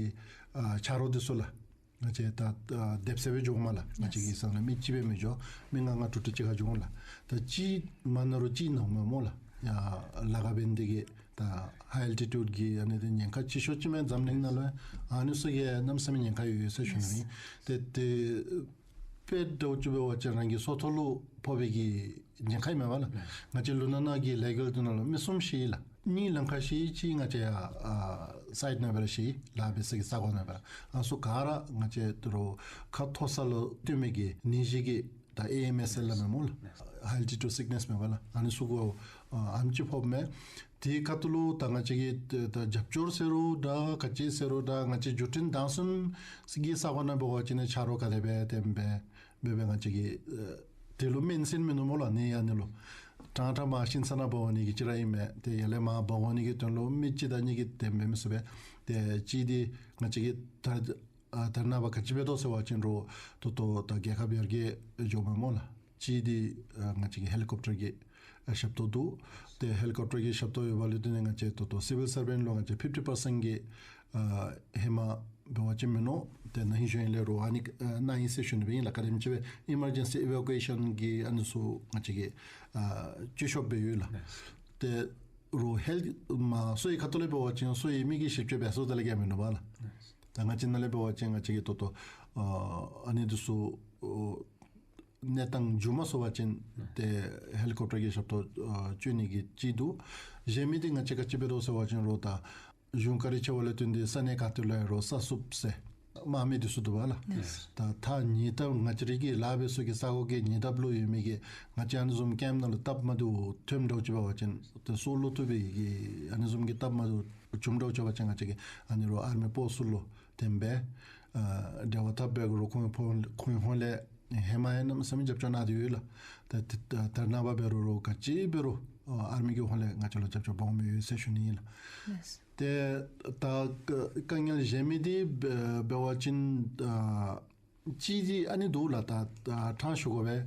ཨ་ཆ་རོགས་འདི་ཚུ་ལགས། ང་བཅས་ད་ཨ་སྡེབ་གསལ་སྦེ་འགྱོཝ་མས་ལགས། ང་བཅས་ཀྱི་ས་གོ་ནང་མི་གཅིག་སྦེ་མི་འགྱོ། མི་ལྔ་ལྔ་དྲུག་དྲུག་ཅིག་ཁར་འགྱོཝ་མས་ལགས། ད་ཅིག་མ་ན་རུ་ཅིག་ནཝ་མས་སྨོ་ལགས། ཡར་ལ་ཁ་འབད་ནི་དེ་གིས་ད་ཧའི་ཨལ་ཊི་ཊུཌ་གི་ཨ་ནི་དེ་ཉེན་ཁ་ཆེ་ཤོས་ཅིག་མས། འཛམ་གླིང་ནང་ལུ་ཨ་ནི་ཚུ་གིས་གནམ་མེད་ས་མེད་ཉེན་ཁ་ཡོད་ཡོད་ཟེར་ཞུ་ནི་ཨིན། ཏེ་དེ་དཔེ་འདྲཝ་ཅིག་འབད་བ་ཅིན་རང་གི་སྲོག་ཐོག་ལུ་ཕོག་པའི་གི་ཉེན་ཁ་ཨིན་མས་པ་ལགས། ང་བཅས་ལུང་ནག་ནང་གི་ལས་འགུལ་འདི་ནང་ལུ་མི་གསུམ་ཤི་ཡི་ལགས། གཉིས་ལམ་ཁར་ཤི་ཡི། གཅིག་ང་བཅས་ཡར་ཨ་སའིཊ་ནང་སྦེ་ར་ཤི་ཡི། ལཱ་འབད་སའི་གི་ས་གོ་ནང་སྦེ་ར། ཨ་ཚུ་ག་ར་ང་བཅས་དོ་རུང་ཁ་མཐོ་ས་ལུ་ཐོན་མི་གི་ནད་གཞི་གི་ད་ཨེ་ཨེམ་ཨེསི་ཟེར་སླབ་མས་སྨོ་ལགས། ཧའི་ཨལ་ཊི་ཊུཌ་སིཀ་ནེསི་མས་པ་ལགས། ཨ་ནི་ཚུ་གུ་ཨ་ཨེམ་ཅིག་ཕོགཔ་མས། དེའི་ཁ་ཐུག་ལུ་ད་ང་བཅས་ཀྱིས་ད་ད་རྒྱབ་སྐྱོར་ཟེར་རུང་འདྲ་ག་ཅི་ཟེར་རུང་འདྲ་ང་བཅས་བརྒྱུད་འཕྲིན་བདའ་ཚུགས་མི་གི་ས་གོ་ནང་འབད་བ་ཅིན་ཆ་རོགས་ག་དེ་སྦེ་དེ་སྦེ་འབད་འབད་ང་བཅས་ཀྱིས་ཨ་དེ་ལུ་སྨན་ཟེར་མིན་ནུག་སྨོ་ལགས། ནད་ཡམས་ནང་ལུ་ཕྲང་ཕྲང་མར་ཤིང་ཚང་ནང་འབག་འོང་ནི་གི་ཅིག་ར་ཨིན་མས། ཏེ་ཡར་ལས་མར་འབག་འོང་ནི་གི་དོན་ལུ་མི་གཅིག་དང་གཉིས་ཀྱིས་དེ་སྦེ་མི་ཚུགས་པས། ཏེ་གཅིག་དེ་ང་བཅས་ཀྱིས་ད་ཨ་ད་རེས་ནངས་པ་ག་ཅི་འབད་དོ་ཟེར་བ་ཅིན་རོགས་ད་ལྟོ་ད་རྒྱལ་ཁབ་ཡར་རྒྱས་འགྱོཝ་མས་སྨོ་ལགས། གཅིག་དེ་ཨ་ང་བཅས་ཀྱི་ཧེ་ལི་ཀོབ་ཊར་གྱི་ཨ་ཞབས་ཏོག་འདུག། ཏེ་ཧེ་ལི་ཀོབ་ཊར་གྱི་ཞབས་ཏོག་ཡོད་པ་ལུ་བརྟེན་ནས་ང་བཅས་ད་ལྟོ་སི་ཝིལ་སར་བེནཊ་ལུ་ང་བཅས་ཕིཕ་ཊི་པར་སེནཊ་གི་ཨ་ཧེ་མ་འབད་བ་ཅིན་མིན་ནུག། ཏེ་ན་ཧིང་གཞེས་ཧིང་ལས་རོགས་ཨ་ནི་ཨ་གནང་ཡི་ཟེར་ཞུ་ནི་སྦེ་ཨིན་ལགས། ག་དེམ་ཅིག་སྦེ་ཨི་མར་ཇེན་སི་ཨི་ཝེ་ཀུ་ཨེ་ཤཱན་གྱི་ཨ་ནི་ཚུ་ང་བཅས་ཀྱིས་ཨ་བཅོལ་ཤོག་འབད་ཡོད་ལགས། ཏེ་རོགས་ཧེལཐ་མ་གསོ་བའི་ཁ་ཐུག་ལས་འབད་བ་ཅིན་གསོ་བའི་མི་གིས་ཞིབ་དཔྱད་འབད་ཚུགསཔ་ད་ལས་ཀྱི་མིན་ནུག་པ་ལགས། ད་ང་བཅས་ནང་ལས་འབད་བ་ཅིན་ང་བཅས་ཀྱིས་ད་ལྟོ་ཨ་ཨ་ནི་འདི་ཚུ་ཨོ་གནས་སྟངས་འགྱུར་མ་སོང་བ་ཅིན་ཏེ་ཧེ་ལི་ཀོབ་ཊར་གྱི་ཞབས་ཏོག་ཨ་བཅོལ་ནི་གི་ཅིག་འདུག། གཞན་མི་འདི་ང་བཅས་ག་ཅི་འབད་དོ་ཟེར་བ་ཅིན་རོགས་ད་གཞུང་བཀའ་དྲིན་ཆེ་བ་ལས་བརྟེན་ཏེ་ས་གནས་ག་ཏེ་ལུ་ཡང་རོགས་གསར་བཙུགས་ཟེར་དམག་མི་འདི་ཚུ་འདུག་པ་ལགས། ཡེས། ད་ད་ཉེ་འདབས་ང་བཅས་རའི་གི་ལཱ་འབད་སའི་གི་ས་གོ་གི་ཉེ་འདབས་ལུ་ཡོད་མི་གི་ང་བཅས་ཨ་ནི་བཟུམ་ཀེམཔ་ནང་ལུ་སྟབས་མ་བདེཝ་ཐོནམ་འདྲཝ་ཅིག་འབད་བ་ཅིན་ཏེ་སྲོག་ལུ་ཐུག་པའི་གི་ཨ་ནི་བཟུམ་གྱི་སྟབས་མ་བདེཝ་བྱུངམ་འདྲཝ་ཅིག་འབད་བ་ཅིན་ང་བཅས་ཀྱིས་ཨ་ནི་རོགས་ཨར་མི་པོསཊ་ཚུ་ལུ་དེ་སྦེ་ཨ་འབྲེལ་བ་འཐབ་འབད་དགོ་རོགས། ཁོང་ཕོ་ཁོང་ཧོང་ལས་ཧེ་མ་ཡང་གནམ་མེད་ས་མེད་རྒྱབ་སྐྱོར་གནང་སྟེ་ཡོད་ལགས། ད་ད་ད་རེས་ནངས་པ་འབད་རུང་རོགས་ག་ཅི་འབད་རུང་ཨ་ཨར་མི་གི་ཧོང་ལས་ང་བཅས་ལུ་རྒྱབ་སྐྱོར་འབག་འོང་མི་ཡོད་ཟེར་ཞུ་ནི་ཨིན་ལགས། ལགས། ཏེ་ད་དཀའ་ངལ་གཞན་མི་འདི་འབད་བ་ཅིན་ཨ་གཅིག་འདི་ཨ་ནི་འདུག་ལགས། ད་ད་ཕྲང་ཞུ་དགོ་པས།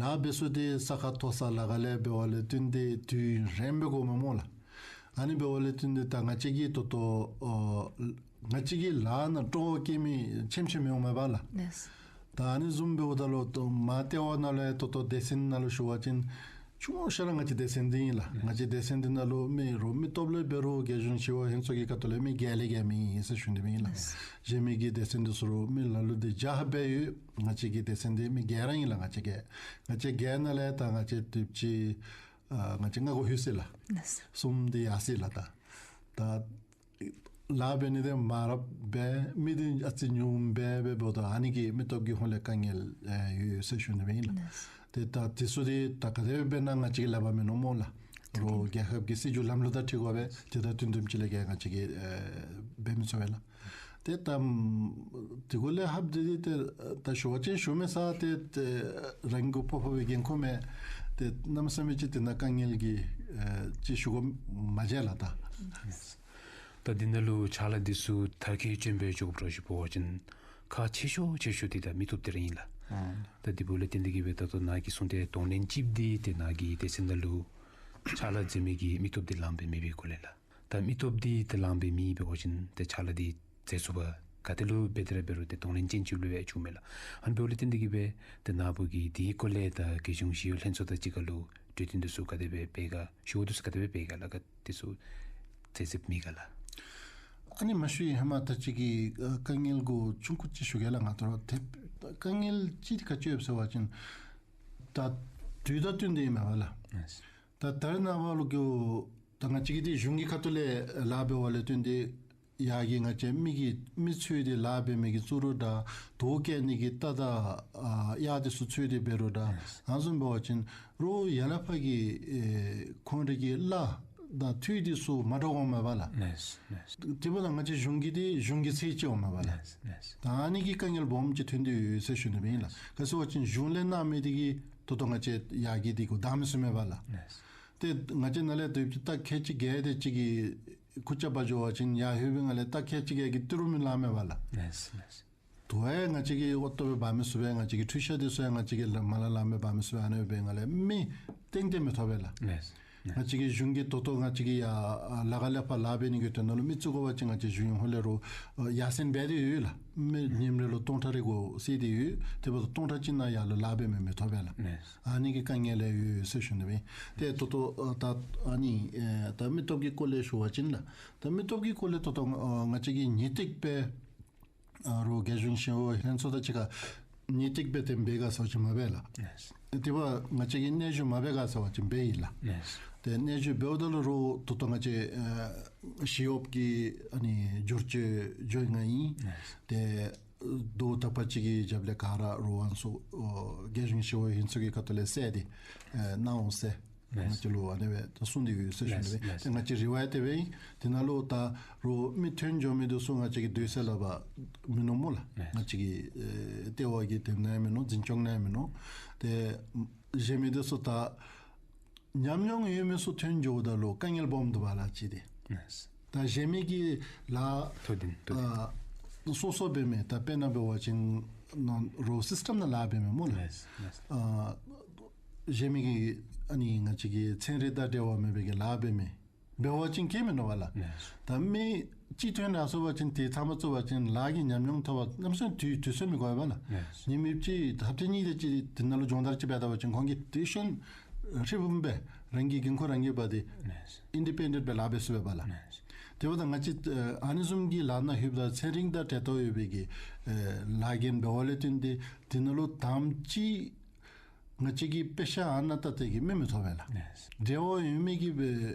ལཱ་འབད་སའི་འདི་ས་ཁ་མཐོ་ས་ལ་ཁ་ལས་འབདཝ་ལས་བརྟེན་ཏེ་དུས་ཡུན་རིངམོ་འགོརཝ་མས་སྨོ་ལགས། ཨ་ནི་འབདཝ་ལས་བརྟེན་ཏེ་ད་ང་བཅས་ཀྱིས་ད་ལྟོ་ཨ་ང་བཅས་ཀྱི་ལཱ་ནང་སྤྲོ་བ་སྐྱེ་མི་ཆེམ་ཆེམ་ཡོདཔ་མས་པ་ལགས། ལགས། ད་ཨ་ནི་བཟུམ་འབདཝ་ད་ལུ་ད་མར་ལྟེ་བ་ནང་ལས་ད་ལྟོ་སྡེ་ཚན་ནང་ལུ་ཞུ་བ་ཅིན་ཆུང་ཤོས་ར་ང་བཅས་སྡེ་ཚན་འདི་ཨིན་ལགས། ང་བཅས་སྡེ་ཚན་འདི་ནང་ལུ་མི་རོགས་མི་སྟོབས་ལས་འབད་རུང་རྒྱལ་གཞུང་སྤྱི་བོ་ཧིང་ཚོགས་ཀྱི་ཁ་ཐུག་ལས་མི་བརྒྱད་ལས་བརྒལ་མེད་ཟེར་ཞུ་ནི་སྦེ་ཨིན་ལགས། གཞན་མི་གི་སྡེ་ཚན་འདི་ཚུ་རོགས་མི་ལ་ལུ་འདི་བརྒྱ་ཕྲག་སྦེ་ཡོད། ང་བཅས་ཀྱི་སྡེ་ཚན་འདི་མི་བརྒྱད་ར་ཨིན་ལགས། ང་བཅས་བརྒྱད་ང་བཅས་བརྒྱད་ནང་ལས་ད་ང་བཅས་དུས་ཅི་ཨ་ང་བཅས་ལྔ་གུ་ལྷོད་ཅི་ལགས། ལགས། གསུམ་འདི་ཡར་སོ་ཡི་ལགས། ད་ད་ལཱ་འབད་ནི་འདི་མང་རབས་སྦེ་མི་འདི་ཨ་ཙི་ཉུངམ་སྦེ་འབདཝ་ད་ཨ་ནི་གིས་མི་སྟོབས་ཀྱི་ཧོང་ལས་དཀའ་ངལ་ཨེ་ཡོད་ཡོད་ཟེར་ཞུ་ནི་སྦེ་ཨིན་ལགས། ལགས། ཏེ་ད་དེ་ཚུ་འདི་ད་ག་དེ་སྦེ་འབད་ན་ང་བཅས་ཀྱི་ལག་པར་མིན་ནུག་སྨོ་ལགས། རོགས་རྒྱལ་ཁབ་ཀྱི་སྲིད་བྱུས་ལམ་ལུགས་དང་འཁྲིལ་དགོ་པས། དེ་དང་བསྟུན་བསྟུནམ་ཅིག་ལས་ཀྱི་ང་བཅས་ཀྱིས་ཨེ་འབད་མི་ཚུགས་པས་ལགས། ཏེ་ད་དེ་གུ་ལས་ལྷགཔ་འདི་ཏེ་ད་ཞུ་བ་ཅིན་ཞུ་མི་ས་ཏེ་ཏེ་རང་གི་ཕོག་ཕོག་པའི་འགན་ཁུར་མས། ཏེ་གནམ་མེད་ས་མེད་ཅིག་དེ་ནང་དཀའ་ངལ་གྱི་ཨེ་ཅིག་ཞུ་དགོཔ་མ་མཇལ་ལགས། ད་ད་འདི་ནང་ལུ་ཕྱག་ལཱ་འདི་ཚུ་མཐར་འཁྱོལ་ཅིག་འབད་འགྱོཝ་འདྲཝ་ཅིག་འབད་བ་ཅིན་ཁག་ཆེ་ཤོས་ཆེ་ཤོས་འདི་ད་མི་སྟོབས་འདི་ར་ཨིན་ལགས། ཨ་ད་དེ་འབདཝ་ལས་བརྟེན་ཏེ་གིས་སྦེ་ད་ལྟོ་ནཱ་གིས་གསུངས་ཏེ་གདོང་ལེན་ཅིག་འདི་ཏེ་ནཱ་གི་སྡེ་ཚན་ནང་ལུ་ཕྱག་ལཱ་མཛད་མི་གི་མི་སྟོབས་འདི་ལངམ་སྦེ་མེད་པའི་སྒོ་ལས་ལགས། ད་མི་སྟོབས་འདི་ཏེ་ལངམ་སྦེ་མེད་པ་འབད་བ་ཅིན་ཏེ་ཕྱག་ལཱ་འདི་མཛད་ཚུགས་པར་ག་ཏེ་ལུ་འབད་དེ་ར་འབད་རུང་ཏེ་གདོང་ལེན་ཅན་ཅིག་ལུ་འབད་བཅུག་མས་ལགས། ཨ་ནི་འབདཝ་ལས་བརྟེན་ཏེ་གིས་སྦེ་ཏེ་ནཱ་བུ་གིས་དེའི་སྐོར་ལས་ད་རྒྱལ་གཞུང་ཞི་གཡོག་ལྷན་ཚོགས་དང་གཅིག་ཁར་ལུ་གྲོས་བསྟུན་འདི་ཚུ་ག་དེ་སྦེ་འབད་ག་ཞུ་བ་འདི་ཚུ་ག་དེ་སྦེ་འབད་ག་ལགས། ག་འདི་ཚུ་མཛད་མཛདཔ་མེད་ག་ལགས། ཨ་ནི་མ་ཞུ་ཡི་ཧེ་མ་ད་ཅི་གི་ཨ་དཀའ་ངལ་གུ་ཆུང་ཀུ་ཅིག་ཞུ་གེ་ལགས། ང་ད་རུང་ཏེ་དཀའ་ངལ་ཅིག་འདི་ག་ཅི་ཡོདཔ་ཟེར་བ་ཅིན་ད་ ད་དུས་དང་བསྟུན་ཏེ་ཨིན་མས་པ་ལགས། ལགས། ད་ད་རེས་ནངས་པ་ལུ་གུ་ད་ང་བཅས་ཀྱི་འདི་གཞུང་གི་ཁ་ཐུག་ལས་ལཱ་འབད་བ་ལས་བརྟེན་ཏེ་ཡར་གྱི་ང་བཅས་མི་གི་མི་འཚོལ་ཏེ་ལཱ་འབད་མི་གི་བཙུགས་རུང་འདྲ། དོས་བཀལ་ནི་གི་རྟ་དང་ཨ་གཡག་དེ་ཚུ་འཚོལ་ཏེ་འབད་རུང་འདྲ། ཨ་ནི་བཟུམ་འབད་བ་ཅིན་རོགས་ཡར་ལས་ཕར་གྱི་ཨེ་ཁོང་རའི་གི་གླ་དང་འཐུས་དེ་ཚུ་མ་འདྲཝ་འོངམ་མས་པ་ལགས། ལགས། ལགས། དེ་འབདཝ་ད་ང་བཅས་གཞུང་གི་འདི་གཞུང་གི་ཚད་ཅིག་འོངམ་མས་པ་ལགས། ལགས། ལགས། ད་ཨ་ནི་གི་དཀའ་ངལ་སྦོམ་ཅིག་ཐོན་ཏེ་ཡོད་ཟེར་ཞུ་ནི་སྦེ་ཨིན་ལགས། ག་ཅི་ཟེར་བ་ཅིན་གཞུང་ལས་གནང་མི་དེ་གིས་ད་ལྟོ་ང་བཅས་ཡར་གྱི་འདི་གུ་བདའ་མི་ཚུགས་མས་པ་ལགས། ལགས། ཏེ་ང་བཅས་ནཱ་ལས་ཏེ་རྟ་ཁལ་གཅིག་བརྒྱད་དེ་ཅིག་གི་རྐུ་རྐྱབ་པར་འགྱོ་བ་ཅིན་ཡར་ལྷོད་པའི་སྒང་ལས་རྟ་ཁལ་གཅིག་བརྒྱད་ཀྱི་ཏི་རུ་མི་ལང་མས་པ་ལགས། ལགས། ལགས། དོ་ཡང་ང་བཅས་ཀྱིས་ཨོ་ཏོ་སྦེ་འབག་མི་ཚུགས་པས། ང་བཅས་ཀྱི་འཕྲུལ་ཆས་དེ་ཚུ་ཡང་ང་བཅས་ཀྱིས་མ་ལང་ལངམ་སྦེ་འབག་མི་ཚུགས་པས། ཨ་ནི་སྦེ་ང་ལས་མི་གཏན་གཏན་མི་ཐོབ་པས་ལགས། ལགས། ང་བཅས་ཀྱི་གཞུང་གིས་ད་ལྟོ་ང་བཅས་ཀྱིས་ཡར་ལ་ཁ་ལས་ཕར་ལཱ་འབད་ནི་གི་དོན་ལུ་མི་བཙུགས་དགོ་པ་ཅིན་ང་བཅས་གཞུང་ཧོངས་ལས་རོགས་ཡར་སེང་འབད་དེ་ཡོད་ལགས། མི་ཉིནམ་རེ་ལུ་སྟོང་ཕྲག་རེ་གུ་སེལ་ཏེ་ཡོད། དེ་འབདཝ་ད་སྟོང་ཕྲག་གཅིག་ནང་ཡར་ལུ་ལཱ་འབད་མི་མི་ཐོབ་པས་ལགས། ལགས། ཨ་ནི་གི་དཀའ་ངལ་ཡོད་ཟེར་ཞུ་ནི་སྦེ། ཏེ་ད་ལྟོ་ད་ཨ་ནི་ཨེ་ད་མི་སྟོབས་ཀྱི་སྐོར་ལས་ཞུ་བ་ཅིན་ལགས། ད་མི་སྟོབས་ཀྱི་སྐོར་ལས་ད་ལྟོ་ང་བཅས་ཀྱིས་ཉིས་སྟེགས་སྦེ་ཨ་རོགས་རྒྱལ་གཞུང་ཞི་གཡོག་ལྷན་ཚོགས་དང་གཅིག་ཁར་ཉིས་སྟེགས་སྦེ་དེ་འབད་ག་ཟེར་བ་ཅིན་མ་འབད་ལགས། ལགས། དེ་འབདཝ་ང་བཅས་ཀྱིས་སྙན་ཞུ་མ་འབད་ག་ཟེར་བ་ཅིན་འབད་ཡི་ལགས། ལགས། ཏེ་སྙན་ཞུ་འབདཝ་ད་ལུ་རོགས་ད་ལྟོ་ང་བཅས་ཨ་ཞི་གཡོག་གི་ཨ་ནི་བསྒྱུར་བཅོས་འགྱོ་ཡི་ང་ཨིན། ལགས། ཏེ་ཟླཝ་དག་པ་ཅིག་གི་རྒྱབ་ལས་ག་ར་རོགས་ཨ་ནི་ཚུ་ཨོ་རྒྱལ་གཞུང་ཞི་གཡོག་ལྷན་ཚོགས་ཀྱི་ཁ་ཐུག་ལས་སེལ་ཏེ་ཨེ་གནང་འོང་ཟེར། ལགས། ང་བཅས་ལུ་ཨ་ནི་སྦེ་ད་གསུངས་ཏེ་ཡོད་ཟེར་ཞུ་ནི་སྦེ། ལགས། ཏེ་ང་བཅས་རེ་བ་ཡང་དེ་སྦེ་ཨིན། དེ་ནང་ལུ་ད་རོགས་མི་ཐོན་འགྱོ་མི་དེ་ཚུ་ང་བཅས་ཀྱིས་སྡོད་ས་ལུ་འབག་མིན་ནུག་སྨོ་ལགས། ལགས། ང་བཅས་ཀྱི་ཨེ་ལྟེ་བ་གིས་དེ་ནང་ཡང་མིན་ནུག། འཛིན་སྐྱོང་ནང་ཡང་མིན་ནུག། ཏེ་གཞན་མི་དེ་ཚུ་ད་ཉམས་མྱོང་ཡོད་མི་ཚུ་ཐོན་འགྱོཝ་ད་ལུ་དཀའ་ངལ་སྦོམ་འདུག་པ་ལགས་ཅིག་དེ། ལགས། ད་གཞན་མི་གི་ལཱ་ཐོ་འདི་ཐོ་འདི་ཨ་སོ་སོ་འབད་མི་ད་དཔེར་ན་འབད་བ་ཅིན་ནང་རོགས་སིསི་ཊམ་ནང་ལཱ་འབད་མི་སྨོ་ལགས། ལགས། ལགས། ཨ་གཞན་མི་གི་ཨ་ནི་ང་བཅས་ཀྱི་ཚན་རིག་དང་འབྲེལ་བ་མེད་པའི་གི་ལཱ་འབད་མི་འབད་བ་ཅིན་ཁྱད་མིན་འདུག་པ་ལགས། ལགས། ད་མི་གཅིག་ཐོན་ནུག་ཟེར་བ་ཅིན་དེ་ཚང་མ་བཙུགས་པ་ཅིན་ལཱ་གི་ཉམས་མྱོང་ཐོབ་པར་གནམ་མེད་ས་མེད་དུས་དུས་ཚོད་མི་འགོར་བས་ལགས། ལགས། ཉིནམ་གཅིག་ཧབ་ཏ་གཉིས་དེ་ཅིག་དེ་ནང་ལུ་སྦྱོང་བརྡར་ཅིག་འབད་ད་པ་ཅིན་ཁོང་གིས་དེ་བཞིན་ཧྲིལ་བུམ་སྦེ་རང་གི་འགན་ཁུར་རང་གིས་འབག་སྟེ་ལགས། ཨིན་ཌི་པེན་ཌེནཊ་སྦེ་ལཱ་འབད་ཚུགས་པས་ལགས། ལགས། དེ་འབདཝ་ད་ང་བཅས་ཨ་ནི་བཟུམ་གྱི་ལཱ་ནང་ལྷོདཔ་ད་ཚན་རིག་དང་འབྲེལ་བ་ཡོད་པའི་གི་ཨེ་ལཱ་འགན་འབདཝ་ལས་བརྟེན་ཏེ་དེ་ནང་ལུ་དང་པ་ཅིག་ང་བཅས་ཀྱི་དཔེ་ཆ་ཨ་ནཱ་ལྟ་སྟེ་གི་མི་མི་ཐོབ་པས་ལགས། ལགས། འབྲེལ་བ་ཡོད་མི་གི་སྦེ་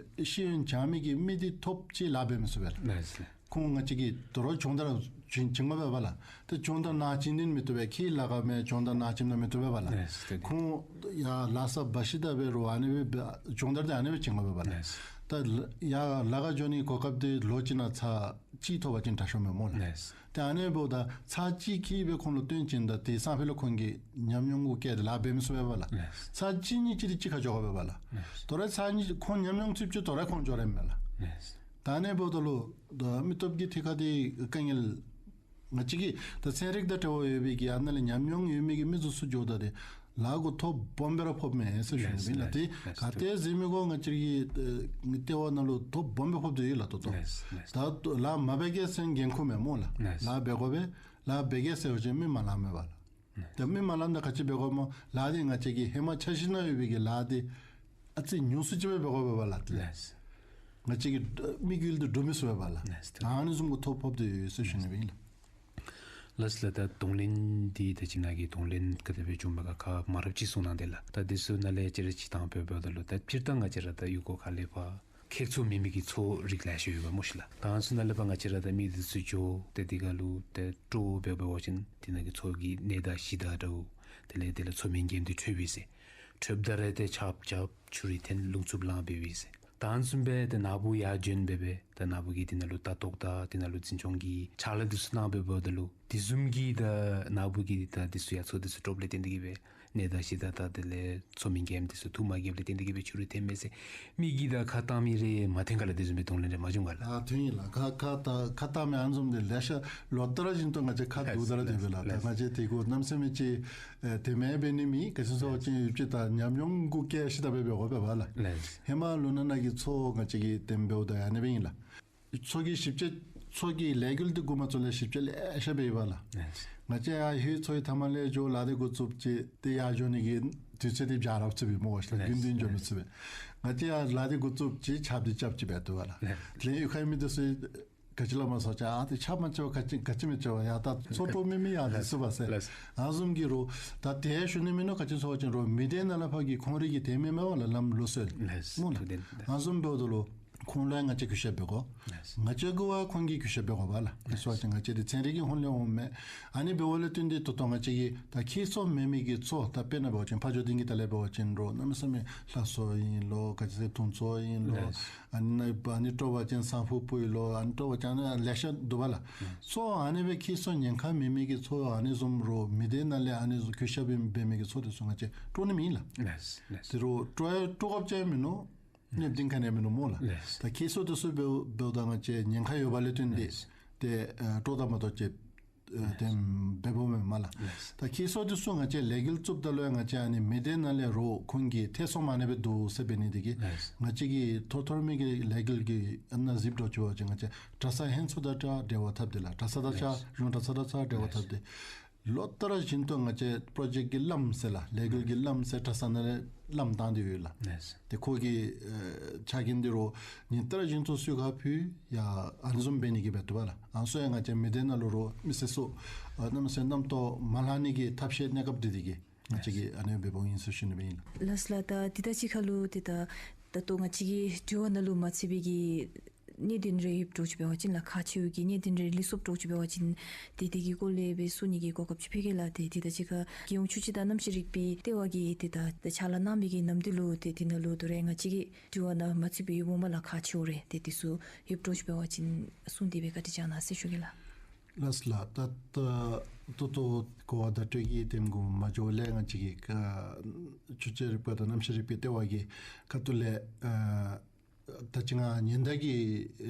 ཤེས་ཡོན་སྦྱང་མི་གི་མི་དེ་ཐོབ་ཅིག་ལཱ་འབད་མི་ཚུགས་པས་ལགས། ལགས། ཁོང་ང་བཅས་ཀྱིས་དོ་རུང་སྦྱོང་བརྡར་བྱིན་བྱིན་དགོ་པས་ལགས། ཏེ་སྦྱོང་བརྡར་གནང་བྱིན་ནི་མི་བཏུབ་པས། ཁྱེད་ལཱ་ཁག་མེད་སྦྱོང་བརྡར་གནང་བྱིན་ནི་མི་བཏུབ་པས་ལགས། ལགས། ཏེ་ཁོང་ཡར་ལཱ་ས་འབག་ཞིནམ་ད་འབད་རུང་ཨ་ནི་སྦེ་སྦྱོང་བརྡར་དེ་ཨ་ནི་སྦེ་བྱིན་དགོ་པས་ལགས། ལགས། ད་ཡར་ལཱ་ཁག་འགྱོ་ནི་གོ་སྐབས་དེ་ལོ་གཅིག་ནང་ཚར་གཅིག་ཐོབ་པ་ཅིན་དྲག་ཤོས་མས་སྨོ་ལགས། ལགས། ཏེ་ཨ་ནི་འབདཝ་ད་ཚར་གཅིག་གིས་སྦེ་ཁོང་ལུ་སྟོན་བྱིན་ད་དེ་སང་ཕོད་ལུ་ཁོང་གིས་ཉམས་མྱོང་གུ་བཀལ་ཏེ་ལཱ་འབད་མི་ཚུགས་པས་ལགས། ལགས། ཚར་གཅིག་གཉིས་ཅིག་དེ་གཅིག་ཁར་འགྱོ་དགོ་པས་ལགས། ལགས། དོ་རུང་ཚར་གཉིས་ཁོང་ཉམས་མྱོང་ཚུད་ཅི་དོ་རུང་ཁོང་འགྱོ་རན་མས་ལགས། ལགས། ད་ཨ་ནི་འབདཝ་ད་ལུ་ད་མི་སྟོབས་ཀྱི་ཐད་ཁར་དེ་དཀའ་ངལ་ང་བཅས་ཀྱི་ད་ཚན་རིག་དང་འབྲེལ་བ་ཡོད་པའི་གི་ཨ་ནཱ་ལས་ཉམས་མྱོང་ཡོད་མི་གི་མི་ཚུ་ཚུར་འགྱོཝ་ད་དེ་ལཱ་གུ་ཐོ་སྦོམ་སྦེ་ར་ཕོགཔ་མས་ཟེར་ཞུ་ནི་ཨིན་ལགས། ལགས། དེ་ལགས། ག་ཏེ་ཟེར་མི་གུ་ང་བཅས་ཀྱི་ཨེ་ལྟེ་བ་ནང་ལུ་ཐོ་སྦོམ་སྦེ་ཕོག་སྟེ་ཡོད་ལགས་ད་ལྟོ། ལགས། ལགས། ད་ལཱ་མ་འབད་གེ་ཟེར་འགན་ཁུར་མེད་སྨོ་ལགས། ལགས། ལཱ་འབད་དགོ་པས། ལཱ་འབད་གེ་ཟེར་བ་ཅིན་མི་མ་ལང་མས་པ་ལགས། ལགས། ད་མི་མ་ལངམ་ད་ག་ཅི་འབད་དགོཔ་སྨོ། ལཱ་དེ་ང་བཅས་ཀྱི་ཧེ་མ་འཆར་གཞི་ནང་ཡོད་པའི་གི་ལཱ་དེ་ཨ་ཙི་ཉུང་སུ་ཅིག་སྦེ་འབད་དགོ་པས་ལགས། ལགས། ང་བཅས་ཀྱི་དམིགས་ཡུལ་དེ་འགྲུབ་མི་ཚུགས་པས་ལགས། ལགས། ད་ཨ་ནི་བཟུམ་གྱི་ཐོ་ཕོག་སྟེ་ཡོད་ཟེར་ཞུ་ནི་སྦེ་ཨིན་ལགས། ལགས་ལགས། ད་གདོང་ལེན་འདི་ད་ཅི་ནཱ་གི་གདོང་ལེན་ག་དེ་སྦེ་བྱུངམ་མས་ག་ཁ་མང་རབས་ཅིག་གསུང་གནང་དེས་ལགས། ད་དེ་ཚུ་ནཱ་ལས་ཅིག་ར་ཅིག་དང་ཕུ་འབདཝ་ད་ལུ་ད་སྤྱིར་བཏང་ང་བཅས་ར་ད་གཡུས་སྒོ་ཁ་ལས་ཕར་ཁེགས་ཚུགས་མེད་མི་གི་མཚོ་རིགས་ལེ་ཤ་ཡོད་པ་སྨོ་ཤིག་ལགས། ད་ཨ་ནི་ཚུ་ནང་ལས་ཕར་ང་བཅས་ར་ད་མི་དེ་ཚུ་འགྱོ་སྟེ་དེ་ཁར་ལུ་ཏེ་སྤྲོ་བོ་འབད་བ་ཅིན་དེ་ནང་གི་མཚོ་གི་གནས་བདག་གཞི་བདག་འདྲཝ་དེ་ལས་དེ་ལས་མཚོ་སྨན་རྒྱལམ་དེ་འཕྲོད་པས་ཟེར། འཕྲོདཔ་ད་ར་ཏེ་ཆརཔ་རྐྱབ་ཆུ་རུད་འཐེན་རླུང་འཚུབ་ལངས་འབད་བས་ཟེར། ད་ཨ་ནི་བཟུམ་སྦེ་ཏེ་ནཱ་བུ་ཡར་བྱོན་འབད་བས། ད་ནཱ་བུ་གིས་དེ་ནང་ལུ་ལྟ་རྟོག་དང་དེ་ནང་ལུ་འཛིན་སྐྱོང་གི་ཕྱག་ལཱ་དེ་ཚུ་གནང་འབདཝ་ད་ལུ་དེ་བཟུམ་གྱི་ད་ནཱ་བུ་གིས་ད་དེ་ཚུ་ཡང་མཚོ་དེ་ཚུ་དཀྲོགཔ་ལས་བརྟེན་ཏེ་གིས་སྦེ་གནས་བདག་གཞི་བདག་དང་དེ་ལས་མཚོ་སྨན་རྒྱལམ་དེ་ཚུ་ཐུགས་མ་དགྱེསཔ་ལས་བརྟེན་ཏེ་གིས་སྦེ་ཆུ་རུད་འཐེན་མས་ཟེར་མི་གིས་ད་ཁ་བཏང་མི་རེ་མ་ཐོན་ག་ལགས། དེ་བཟུམ་སྦེ་གདོང་ལེན་རེ་མ་བྱུང་ག་ལགས། ཨ་ཐོན་ཡི་ལགས། ཁ་ཁ་ད་ཁ་བཏང་མི་ཨ་ནི་བཟུམ་དེ་ལེ་ཤ་ལོ་ལྟར་བཞིན་དུ་ང་བཅས་ཁ་བསྡུཝ་ད་ར་དེ་སྦེ་ལགས། ད་ལགས། ང་བཅས་དེ་གུ་གནམ་མེད་ས་མེད་ཅིག་ཨེ་དེ་མེད་འབད་ནི་མེད། ག་ཅི་ཟེར་བ་ཅིན་ཡུདཔ་ཅིག་ད་ཉམས་མྱོང་གུ་བཀལ་ཞིནམ་ད་འབད་འབད་དགོ་པས་པ་ལགས། ལགས། ཧེ་མ་ལོ་ན་ནང་གི་མཚོ་ང་བཅས་ཀྱིས་དེ་འབདཝ་ད་ཨ་ནི་སྦེ་ཨིན་ལགས། མཚོ་གི་ཞིབ་དཔྱད་མཚོ་གི་ལས་འགུལ་དེ་འགོ་མ་བཙུགས་ལས་ཞིབ་དཔྱད་ལེ་ཤ་འབད་ཡི་པ་ལགས། ལགས། ང་བཅས་ཡར་ལྷོད་མཚོ་ཡི་མཐའ་མ་ལས་འགྱོ་ལཱ་དེ་འགོ་བཙུགསཔ་ཅིག་ཏེ་ཡར་འགྱོ་ནི་གི་དུས་ཚོད་དེ་བྱ་རབས་ཚུད་པས་སྨོ་ཤིག་ལགས། ལགས། རྒྱུན་དུ་འགྱོ་མི་ཚུགས་པས། ང་བཅས་ཡར་ལཱ་དེ་འགོ་བཙུགསཔ་ཅིག་ཆརཔ་དེ་རྐྱབ་ཅིག་འབད་དོ་པ་ལགས། ལགས། དེ་ལས་གཡུས་ཁའི་མི་དེ་ཚུ་ ག་ཅི་སླབ་མས་ཟེར་བ་ཅིན་ཨ་ཏི་ཆ་མ་ཅོ་ག་ཅི་ག་ཅི་མི་ཅོ་ཡ་ད་ཚོགས་གྲོགས་མེད་མི་ཡང་ལེགས་སོ་པ་ཟེར། ལགས། ཨ་བཟུམ་གྱི་རོགས་ད་དེ་ཞུ་ནི་མིན་ནོ། ག་ཅི་ཟེར་བ་ཅིན་རོགས་མི་སྡེ་ནང་ལས་ཕར་གྱི་ཁོང་རའི་གི་དེ་མེན་མས་པ་ལགས། ལམ་ལུགས་སྲོལ་ལགས་སྨོ་ལགས། ཐུབ་བསྟན་ལགས། ཨ་བཟུམ་འབདཝ་ད་ལུ་ཁོང་ལུ་ཡང་ང་བཅས་གུས་ཞབས་འབད་དགོ། ལགས། ང་བཅས་གུ་བ་ཁོང་གིས་གུས་ཞབས་འབད་དགོ་པ་ལགས། ག་ཅི་ཟེར་བ་ཅིན་ང་བཅས་འདི་ཚན་རིག་གི་ཧོང་ལས་འོང་མས། ཨ་ནི་འབདཝ་ལས་བརྟེན་ཏེ་ད་ལྟོ་ང་བཅས་ཀྱི་ད་ཁྱད་གསོད་མེད་མི་གི་མཚོ་ད་དཔེར་ན་འབད་བ་ཅིན་ཕ་ཇོ་སྡིངས་ཀྱི་ད་ལས་འབད་བ་ཅིན་རོགས་གནམ་མེད་ས་མེད་ལྷ་མཚོ་ཨིན་ལོ། ག་ཅི་ཟེར་དུང་མཚོ་ཨིན་ལོ། ལགས། ཨ་ནི་ཨ་ནི་སྤྲོ་བ་ཅན་སང་ཕོད་པུ་ཨིན་ལོ། ཨ་ནི་སྤྲོ་བ་ཅན་ལེ་ཤ་འདུག་པ་ལགས། ལགས། མཚོ་ཨ་ནི་སྦེ་ཁྱད་གསོད་ཉེན་ཁ་མེད་མི་གི་མཚོ་ཨ་ནི་བཟུམ་རོགས་མི་སྡེ་ནང་ལས་ཨ་ནི་བཟུམ་གུས་ཞབས་འབད་མི་གི་མཚོ་དེ་ཚུ་ང་བཅས་དཀྲོག་ནི་མེན་ལགས། ལགས་ལགས། དེ་རོགས་དཀྲོག་ཡང་དཀྲོག་དགོཔ་ཅིག་མིན་ནུག། གནས་བརྟན་ཁ་ནས་མིན་ནུག་སྨོ་ལགས། ལགས། ད་ཁྱད་གསོད་དེ་ཚུ་འབདཝ་འབདཝ་ད་ང་བཅས་ཉེན་ཁ་ཡོད་པ་ལས་བརྟེན་ཏེ། ལགས། དེ་ཨ་དཀྲོག་ད་མ་གཏོགས་ཅིག་ཨ་དེ་འབདཝ་མེན་མས་ལགས། ལགས། ད་ཁྱད་གསོད་དེ་ཚུ་ང་བཅས་ལས་འགུལ་བཙུགསཔ་ད་ལུ་ཡང་ང་བཅས་ཨ་ནི་མི་སྡེ་ནང་ལས་རོགས་ཁོང་གིས་ཐེ་ཚོམ་ཨ་ནི་སྦེ་འདུག་ཟེར་འབད་ནི་དེ་གིས། ལགས། ང་བཅས་ཀྱི་ཐོ་ཐོར་མི་གི་ལས་འགུལ་གྱི་ཨ་ནཱ་གཟིགས་དོ་ཅིག་འབད་བ་ཅིན་ང་བཅས་གྲྭ་ས་ཧན་ཚོ་དང་ད་འབྲེལ་བ་འཐབ་སྟེ་ལགས། གྲྭ་ས་དང་ཆ་ལགས། གཞུང་གྲྭ་ས་དང་ཆ་འབྲེལ་བ་འཐབ་སྟེ། ལགས། ལོ་ལྟར་བཞིན་དུ་ང་བཅས་པྲོ་ཇེཀཊ་ཀྱི་བླམ་ཟེར་ལགས། ལས་འགུལ་གྱི་བླམ་ཟེར་གྲྭ་ས་ནང་ལས་བླམ་བཏང་སྟེ་ཡོད་ལགས། ལགས། དེ་ཁོ་གི་ཨ་ཕྱག་འགན་འདི་རོགས་ཉིན་ལྟར་བཞིན་དུ་སུ་ག་ཕུལ་ཡ་ཨ་ནི་བཟུམ་འབད་ནི་གི་འབད་དོ་པ་ལགས། ཨ་ནི་ཚུ་ཡང་ང་བཅས་མི་སྡེ་ནང་ལུ་རོགས་མི་སེར་ཚུ་ཨ་གནམ་མེད་ས་མེད་རྣམ་རྟོག་མ་ལང་ནི་གི་ཐབས་ཤེས་གནས་སྐབས་འདི་འདི་གིས་ང་བཅས་ཀྱིས་ཨ་ནི་འབད་འབདཝ་ཨིན་ཟེར་ཞུ་ནི་སྦེ་ཨིན་ལགས། ལགས་ལགས། ད་འདི་ད་ཅི་ཁ་ལུ་ཏེ་ད་ད་ལྟོ་ང་བཅས་ཀྱི་དྲི་བ་ནང་ལུ་མ་ཚུད་པའི་གི་གནད་དོན་རེ་ཡོདཔ་འདྲཝ་ཅིག་འབད་བ་ཅིན་ལགས། ཁག་ཆེ་བའི་གི་གནད་དོན་རེ་ལུས་སོཔ་འདྲཝ་ཅིག་འབད་བ་ཅིན་ཏེ་དེ་གི་སྐོར་ལས་སྦེ་གསུང་ནི་གི་གོ་སྐབས་ཅིག་ཕུལ་གེ་ལགས། ཏེ་འདི་ད་ཅི་ཁ་རྒྱལ་ཡོངས་ཆོས་བྱེད་དང་རྣམ་ཤེས་རིག་པའི་ལྟེ་བ་གིས་ཏེ་ད་ད་ཕྱག་ལཱ་གནང་བའི་གི་ནམ་དུས་ལུ་ཏེ་འདི་ནང་ལུ་དོ་རུང་ང་བཅས་ཀྱི་དྲི་བ་ནང་མ་ཚུད་པའི་ཡོདཔ་མས་ལགས། ཁག་ཆེཝ་རེ་ཏེ་འདི་ཚུ་ཡོདཔ་འདྲཝ་ཅིག་འབད་བ་ཅིན་གསུངས་ཏེ་སྦེ་བཀའ་དྲིན་བསྐྱང་གནང་ཟེར་ཞུ་གེ་ལགས། ལགས་ལགས། ད་ད་ད་ལྟོ་གོ་བ་བརྡ་སྤྲོད་ཀྱི་དེམ་གུ་མ་འགྱོ་ལས་ང་བཅས་ཀྱི་ཨ་ཆོས་བྱེད་རིག་པ་དང་རྣམ་ཤེས་རིག་པའི་ལྟེ་བ་གི་ཁ་ཐུག་ལས་ཨ་ད་ཅི་ང་ཉེན་བརྡ་གི་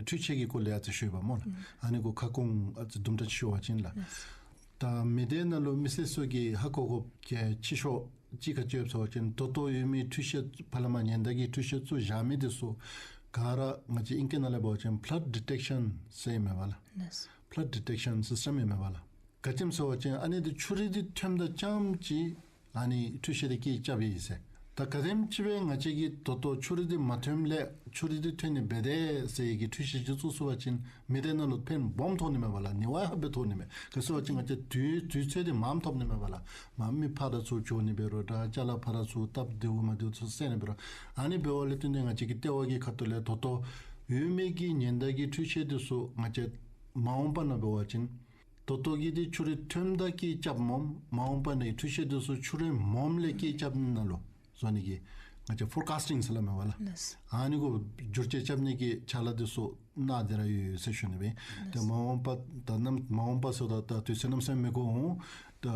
འཕྲུལ་ཆས་ཀྱི་སྐོར་ལས་ཨ་ཙི་ཞུ་བ་སྨོ་ལགས། ཨ་ནི་གུ་ཁ་སྐོང་ཨ་ཙི་དུམ་གྲ་ཅིག་ཞུ་བ་ཅིན་ལགས། ད་མི་སྡེ་ནང་ལུ་མི་སེར་ཚུ་གིས་ཧ་གོ་དགོཔ་གལ་ཆེ་ཤོས་ཅིག་ག་ཅི་ཡོདཔ་ཟེར་བ་ཅིན་ད་ལྟོ་ཡོད་མི་འཕྲུལ་ཆས་ཕར་ལས་མར་ཉེན་བརྡ་གི་འཕྲུལ་ཆས་ཚུ་བཞག་མི་འདི་ཚུ་ག་ར་ང་བཅས་ཨིང་སྐད་ནང་ལས་འབད་བ་ཅིན་flood detection ཟེར་ཨིན་མས་པ་ལགས། ལགས། Flood detection system ཨིན་མས་པ་ལགས། ག་ཅི་སྨོ་ཟེར་བ་ཅིན་ཨ་ནི་འདི་ཆུ་རུད་འདི་ཐོནམ་ད་ཙམ་ཅིག་ཨ་ནི་འཕྲུལ་ཆས་འདི་སྐད་རྐྱབ་ཨིན་ཟེར། ད་ག་དེམ་ཅིག་སྦེ་ང་བཅས་ཀྱིས་ད་ལྟོ་ཆུ་རུད་འདི་མ་ཐོནམ་ལས་ཆུ་རུད་འདི་ཐོན་ནི་འབད་དེས་ཟེར་གྱི་འཕྲུལ་ཆས་ཅིག་བཙུགས་ཚུགས་པ་ཅིན་མི་སྡེ་ནང་ལུ་ཕན་སྦོམ་ཐོགས་ནི་མས་པ་ལགས། ནི་བ་ཡང་ཧ་སྦེ་ཐོགས་ནི་མས། ག་ཅི་ཟེར་བ་ཅིན་ང་བཅས་དུས་དུས་ཚོད་འདི་མངམ་ཐོབ་ནི་མས་པ་ལགས། མ་མི་ཕར་དང་ཚུར་འགྱོ་ནི་འབད་རུང་འདྲ་ཅ་ལ་ཕར་དང་ཚུར་སྟབས་བདེཝ་མ་བདེཝ་ཚུ་བསལ་ནི་འབད་རུང་ཨ་ནི་འབདཝ་ལས་བརྟེན་ཏེ་ང་བཅས་ཀྱི་ལྟེ་བ་གི་ཁ་ཐུག་ལས་ད་ལྟོ་ཡོད་མི་གི་ཉེན་བརྡ་གི་འཕྲུལ་ཆས་འདི་ཚུ་ང་བཅས་མ་འོངས་པ་ནང་འབད་བ་ཅིན་ད་ལྟོ་གི་འདི་ཆུ་རུད་ཐོནམ་ད་སྐད་རྐྱབ་སྨོ། མ་འོངས་པ་ནང་འཕྲུལ་ཆས་འདི་ཚུ་ཆུ་རུད་མངམ་ལས་སྐད་རྐྱབ་ནི་ནང་ལུ་བཟོ་ནི་གི་ང་བཅས་ཕོར་ཀཱསི་ཊིང་ཟེར་སླབ་མས་པ་ལགས། ལགས། ཨ་ནི་གུ་བསྒྱུར་བཅོས་རྐྱབ་ནི་གི་ཕྱག་ལཱ་འདི་ཚུ་གནང་སྟེ་ར་ཡོད་ཡོད་ཟེར་ཞུ་ནི་སྦེ། ལགས། ཏེ་མ་འོངས་པ་ད་ནམ་མ་འོངས་པ་ཟེརཝ་ད་ད་དུས་ཚོད་གནམ་མེད་ས་མེད་མི་འགོར་འོང་། ད་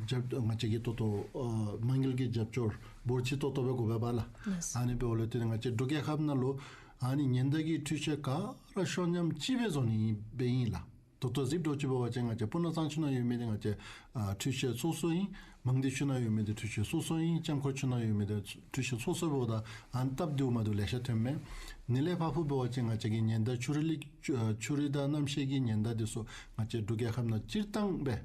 རྒྱབ་ང་བཅས་ཀྱིས་ད་ལྟོ་ཨ་དམངས་ཀྱི་རྒྱབ་སྐྱོར་འབོར་ཆེ་ཏོག་ཏོ་སྦེ་དགོ་པས་པ་ལགས། ལགས། ཨ་ནི་འབདཝ་ལས་བརྟེན་ང་བཅས་འབྲུག་རྒྱལ་ཁབ་ནང་ལུ་ཨ་ནི་ཉེན་བརྡ་གི་འཕྲུལ་ཆས་ག་ར་ཤོར་ཉམས་ཅིག་སྦེ་བཟོ་ནི་སྦེ་ཨིན་ལགས། ད་ལྟོ་གཟིགསཔ་འདྲཝ་ཅིག་འབད་བ་ཅིན་ང་བཅས་སྤུ་ན་གཙང་ཆུ་ནང་ཡོད་མི་འདི་ང་བཅས་ཨ་འཕྲུལ་ཆས་སོ་སོ་ཨིན། མང་སྡེ་ཆུ་ནང་ཡོད་མི་འདི་འཕྲུལ་ཆས་སོ་སོ་ཨིན། ལྕམ་སྐོར་ཆུ་ནང་ཡོད་མི་འདི་འཕྲུལ་ཆས་སོ་སོ་འབདཝ་ད་ཨ་ནི་སྟབས་བདེཝ་མ་བདེཝ་ལེ་ཤ་ཐོནམ་མས། ནི་ལས་ཕར་འབད་བ་ཅིན་ང་བཅས་ཀྱི་ཉེན་བརྡ་ཆུ་རུད་ལས་ཆུ་ཨ་ཆུ་རུད་དང་གནམ་གཤིས་ཀྱི་ཉེན་བརྡ་འདི་ཚུ་ང་བཅས་འབྲུག་རྒྱལ་ཁབ་ནང་སྤྱིར་བཏང་སྦེ་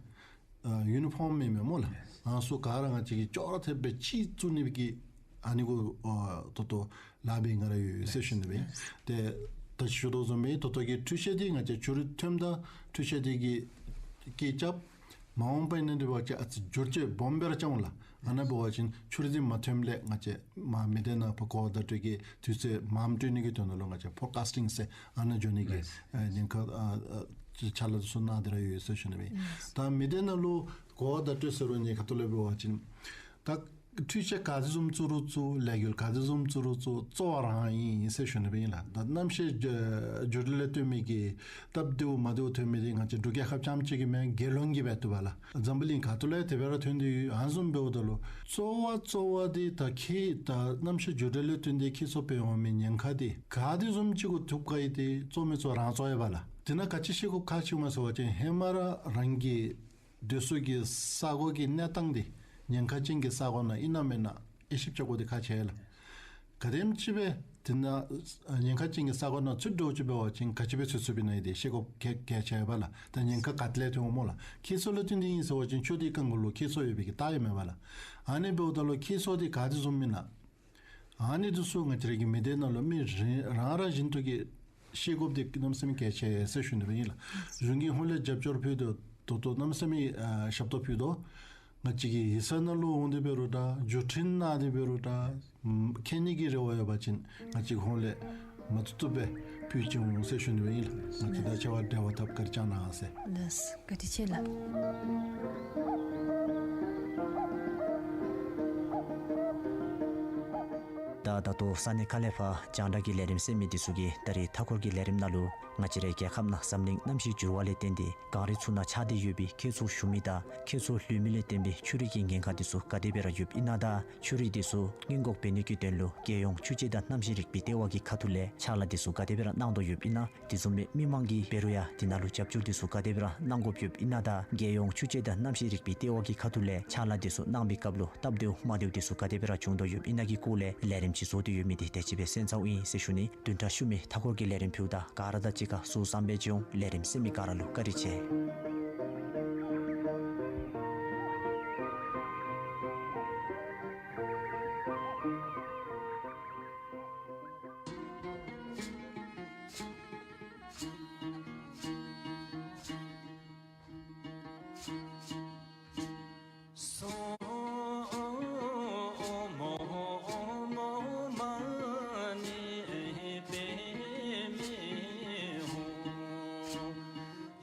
ཨ་ཡུ་ནི་ཕོརམ་ཨིན་མས་སྨོ་ལགས། ཨ་ཚུ་ག་ར་ང་བཅས་ཀྱིས་ཅོག་ར་འཐདཔ་སྦེ་གཅིག་བཙུགས་ནི་གི་ཨ་ནི་གུ་ཨ་ད་ལྟོ་ལཱ་འབད་ནི་ར་ཡོད་ཡོད་ཟེར་ཞུ་ནི་སྦེ། ཏེ་ད་ཞུ་དོ་བཟུམ་སྦེ་ད་ལྟོ་གི་འཕྲུལ་ཆས་འདི་ང་བཅས་ཆུ་རུད་ཐོནམ་ད་འཕྲུལ་ཆས་འདི་གིས་སྐད་རྐྱབ། མ་འོངས་པ་ནང་འབད་བ་ཅིན་ཨ་ཙི་བསྒྱུར་བཅོས་སྦོམ་སྦེ་ར་རྐྱབ་འོང་ལགས། ཨ་ནཱ་འབད་བ་ཅིན་ཆུ་རུད་འདི་མ་ཐོནམ་ལས་ང་བཅས་མ་མི་སྡེ་ནང་ཕར་གོ་བརྡ་སྤྲོད་ཀྱི་དུས་ཚོད་མངམ་སྤྲོད་ནི་གི་དོན་ལུ་ང་བཅས་ཕོར་ཀཱསི་ཊིང་ཟེར་ཨ་ནཱ་འགྱོ་ནི་གི་ཨ་ཉེན་ཁ་ཨ་ཨ་ཕྱག་ལཱ་འདི་ཚུ་གནང་སྟེ་ར་ཡོད་ཡོད་ཟེར་ཞུ་ནི་སྦེ། ད་མི་སྡེ་ནང་ལུ་གོ་བརྡ་སྤྲོད་ཟེར་རུང་ནི་ཁ་ཐུག་ལས་འབད་བ་ཅིན་ད་འཕྲུལ་ཆས་ག་དེ་བཟུམ་བཙུགས་རུང་བཙུགས། ལས་འགུལ་ག་དེ་བཟུམ་བཙུགས་རུང་བཙུགས། གཙོ་བོ་རང་ཨིན་ཟེར་ཞུ་ནི་སྦེ་ཨིན་ལགས། ད་གནམ་གཤིས་འགྱུར་འགྱུར་ལྡོག་ལས་བརྟེན་མི་གི་སྟབས་བདེཝ་མ་བདེཝ་ཐོན་མི་འདི་ང་བཅས་འབྲུག་རྒྱལ་ཁབ་རྐྱངམ་གཅིག་གི་མེན། རྒྱལ་ཡོངས་ཀྱི་འབད་དོ་པ་ལགས། འཛམ་བུ་གླིང་ག་ཏེ་ལུ་ཡང་དེ་སྦེ་ར་ཐོན་ཏེ་ཡོད། ཨ་ནི་བཟུམ་འབདཝ་ད་ལུ་གཙོ་བོ་གཙོ་བོ་འདི་ད་ཁྱད་ད་གནམ་གཤིས་འགྱུར་ལྡོག་ལས་བརྟེན་ཏེ་ཁྱད་གསོད་འབད་འོང་མི་ཉེན་ཁ་འདི་ག་དེ་བཟུམ་ཅིག་གུ་ཐུགཔ་ག་ཨིན་ཏེ་གཙོ་མི་གཙོ་རང་གཙོ་ཡོད་པ་ལགས། དེ་ནང་ག་ཅི་ཤེས་དགོཔ་ཁག་ཆེཝ་མས་ཟེར་བ་ཅིན་ཧེ་མ་ར་རང་གི་སྡོད་ས་གི་ས་གོ་གི་གནས་སྟངས་འདི་ཉེན་ཁ་ཅན་གྱི་ས་གོ་ནང་ཨིན་ན་མེན་ན་དབྱེ་ཞིབ་རྐྱབ་དགོཔ་འདི་ཁག་ཆེ་ལགས། ག་དེམ་ཅིག་སྦེ་དེ་ནང་ཉེན་ཁ་ཅན་གྱི་ས་གོ་ནང་ཚུད་འགྱོ་ཅི་འབད་བ་ཅིན་ག་ཅི་སྦེ་ཚུད་ཚུདཔ་ཨིན་ན་འདི་ཤེས་དགོཔ་གལ་གལ་ཆེ་བས་ལགས། ད་ཉེན་ཁ་ག་ཏེ་ལས་ཐོན་འོང་སྨོ་ལགས། ཁྱད་གསོད་ལས་བརྟེན་ཏེ་ཨིན་ཟེར་བ་ཅིན་ཆུ་འདི་རྐང་གུ་ལུ་ཁྱད་གསོད་ཡོད་པའི་གི་རྟགས་ཨིན་མས་པ་ལགས། ཨ་ནི་འབདཝ་ད་ལུ་ཁྱད་གསོད་འདི་ག་དེ་བཟུམ་ཨིན་ན། ཨ་ནི་འདི་ཚུ་ང་བཅས་ར་གི་མི་སྡེ་ནང་ལུ་མི་རེ་རང་རང་བཞིན་དུ་གིས་ ཤེས་དགོཔ་འདི་གནམ་མེད་ས་མེད་གལ་ཆེ་ཟེར་ཞུ་ནི་སྦེ་ཨིན་ལགས། གཞུང་གིས་ཧོང་ལས་རྒྱབ་སྐྱོར་ཕུལ་དོ་ཏོག་ཏོ་གནམ་མེད་ས་མེད་ཨ་ཞབས་ཏོག་ཕུལ་དོ། ང་བཅས་ཀྱི་ཡིག་ཚང་ནང་ལུ་འོང་སྟེ་འབད་རུང་འདྲ་བརྒྱུད་འཕྲིན་ནང་ལས་འབད་རུང་འདྲ་མཁྱེན་ནི་གི་རེ་བ་ཡོད་པ་ཅིན་ང་བཅས་ཧོང་ལས་མ་བཏུབ་བཏུབ་སྦེ་ཕུལ་ཅི་འོང་ཟེར་ཞུ་ནི་སྦེ་ཨིན་ལགས། ང་བཅས་དང་ཆ་བ་འབྲེལ་བ་འཐབ་བཀའ་དྲིན་བསྐྱང་གནང་ཟེར། ལགས་བཀའ་དྲིན་ཆེ་ལགས། ད་ད་ལྟོ་ས་གནས་ཁག་ལས་ཕར་རྒྱང་བསྒྲགས་ཀྱི་ལས་རིམ་གསན་མི་འདི་ཚུ་གིས་ད་རེས་མཐའ་འཁོར་གྱི་ལས་རིམ་ནང་ལུ་ང་བཅས་རའི་རྒྱལ་ཁབ་ནང་འཛམ་གླིང་གནམ་གཤིས་འགྱུར་བ་ལས་བརྟེན་ཏེ་གངས་རི་ཚུ་ནང་ཆགས་ཏེ་ཡོད་པའི་ཁྱེགས་ཚུ་ཞུ་མི་དང་ཁྱེགས་ཚུ་ལུད་མི་ལས་བརྟེན་པའི་ཆུ་རུད་ཀྱི་ཉེན་ཁ་འདི་ཚུ་ག་དེ་སྦེ་ར་ཡོདཔ་ཨིན་ན་དང་ཆུ་རུད་འདི་ཚུ་སྔོན་འགོག་འབད་ནི་གི་དོན་ལུ་རྒྱལ་ཡོངས་ཆུ་དཔྱད་དང་གནམ་གཤིས་རིག་པའི་ལྟེ་བ་གི་ཁ་ཐུག་ལས་ཕྱག་ལཱ་འདི་ཚུ་ག་དེ་སྦེ་ར་གནང་དོ་ཡོདཔ་ཨིན་ན། དེ་བཟུམ་སྦེ་མི་མང་གིས་འབད་རུང་ཡང་དེ་ནང་ལུ་རྒྱབ་སྐྱོར་འདི་ཚུ་ག་དེ་སྦེ་ར་གནང་དགོཔ་ཡོདཔ་ཨིན་ན་དང་རྒྱལ་ཡོངས་ཆུ་དཔྱད་དང་གནམ་གཤིས་རིག་པའི་ལྟེ་བ་གི་ཁ་ཐུག་ལས་ཕྱག་ལཱ་འདི་ཚུ་གནང་པའི་སྐབས་ལུ་སྟབས་བདེཝ་མ་བདེཝ་འདི་ཚུ་ག་དེ་སྦེ་ར་བྱུང་དོ་ཡོདཔ་ཨིན་ན་གི་སྐོར་ལས་ལས་རིམ་ཅིག་བཟོ་སྟེ་ཡོད་མི་འདི་དེ་ཅིག་སྦེ་གསན་ཚརཝ་ཨིན་ཟེར་ཞུ་ནི། བདུན་ཕྲག་ཤུལ་མའི་མཐའ་འཁོར་གྱི་ལས་རིམ་ཕུལཝ་ད་ག་ར་དང་གཅིག་ཁར་ཟུར་བཟང་སྦེ་མཇལ་འོང་། ལས་རིམ་གསན་མི་ག་ར་ལུ་བཀའ་དྲིན་ཆེ།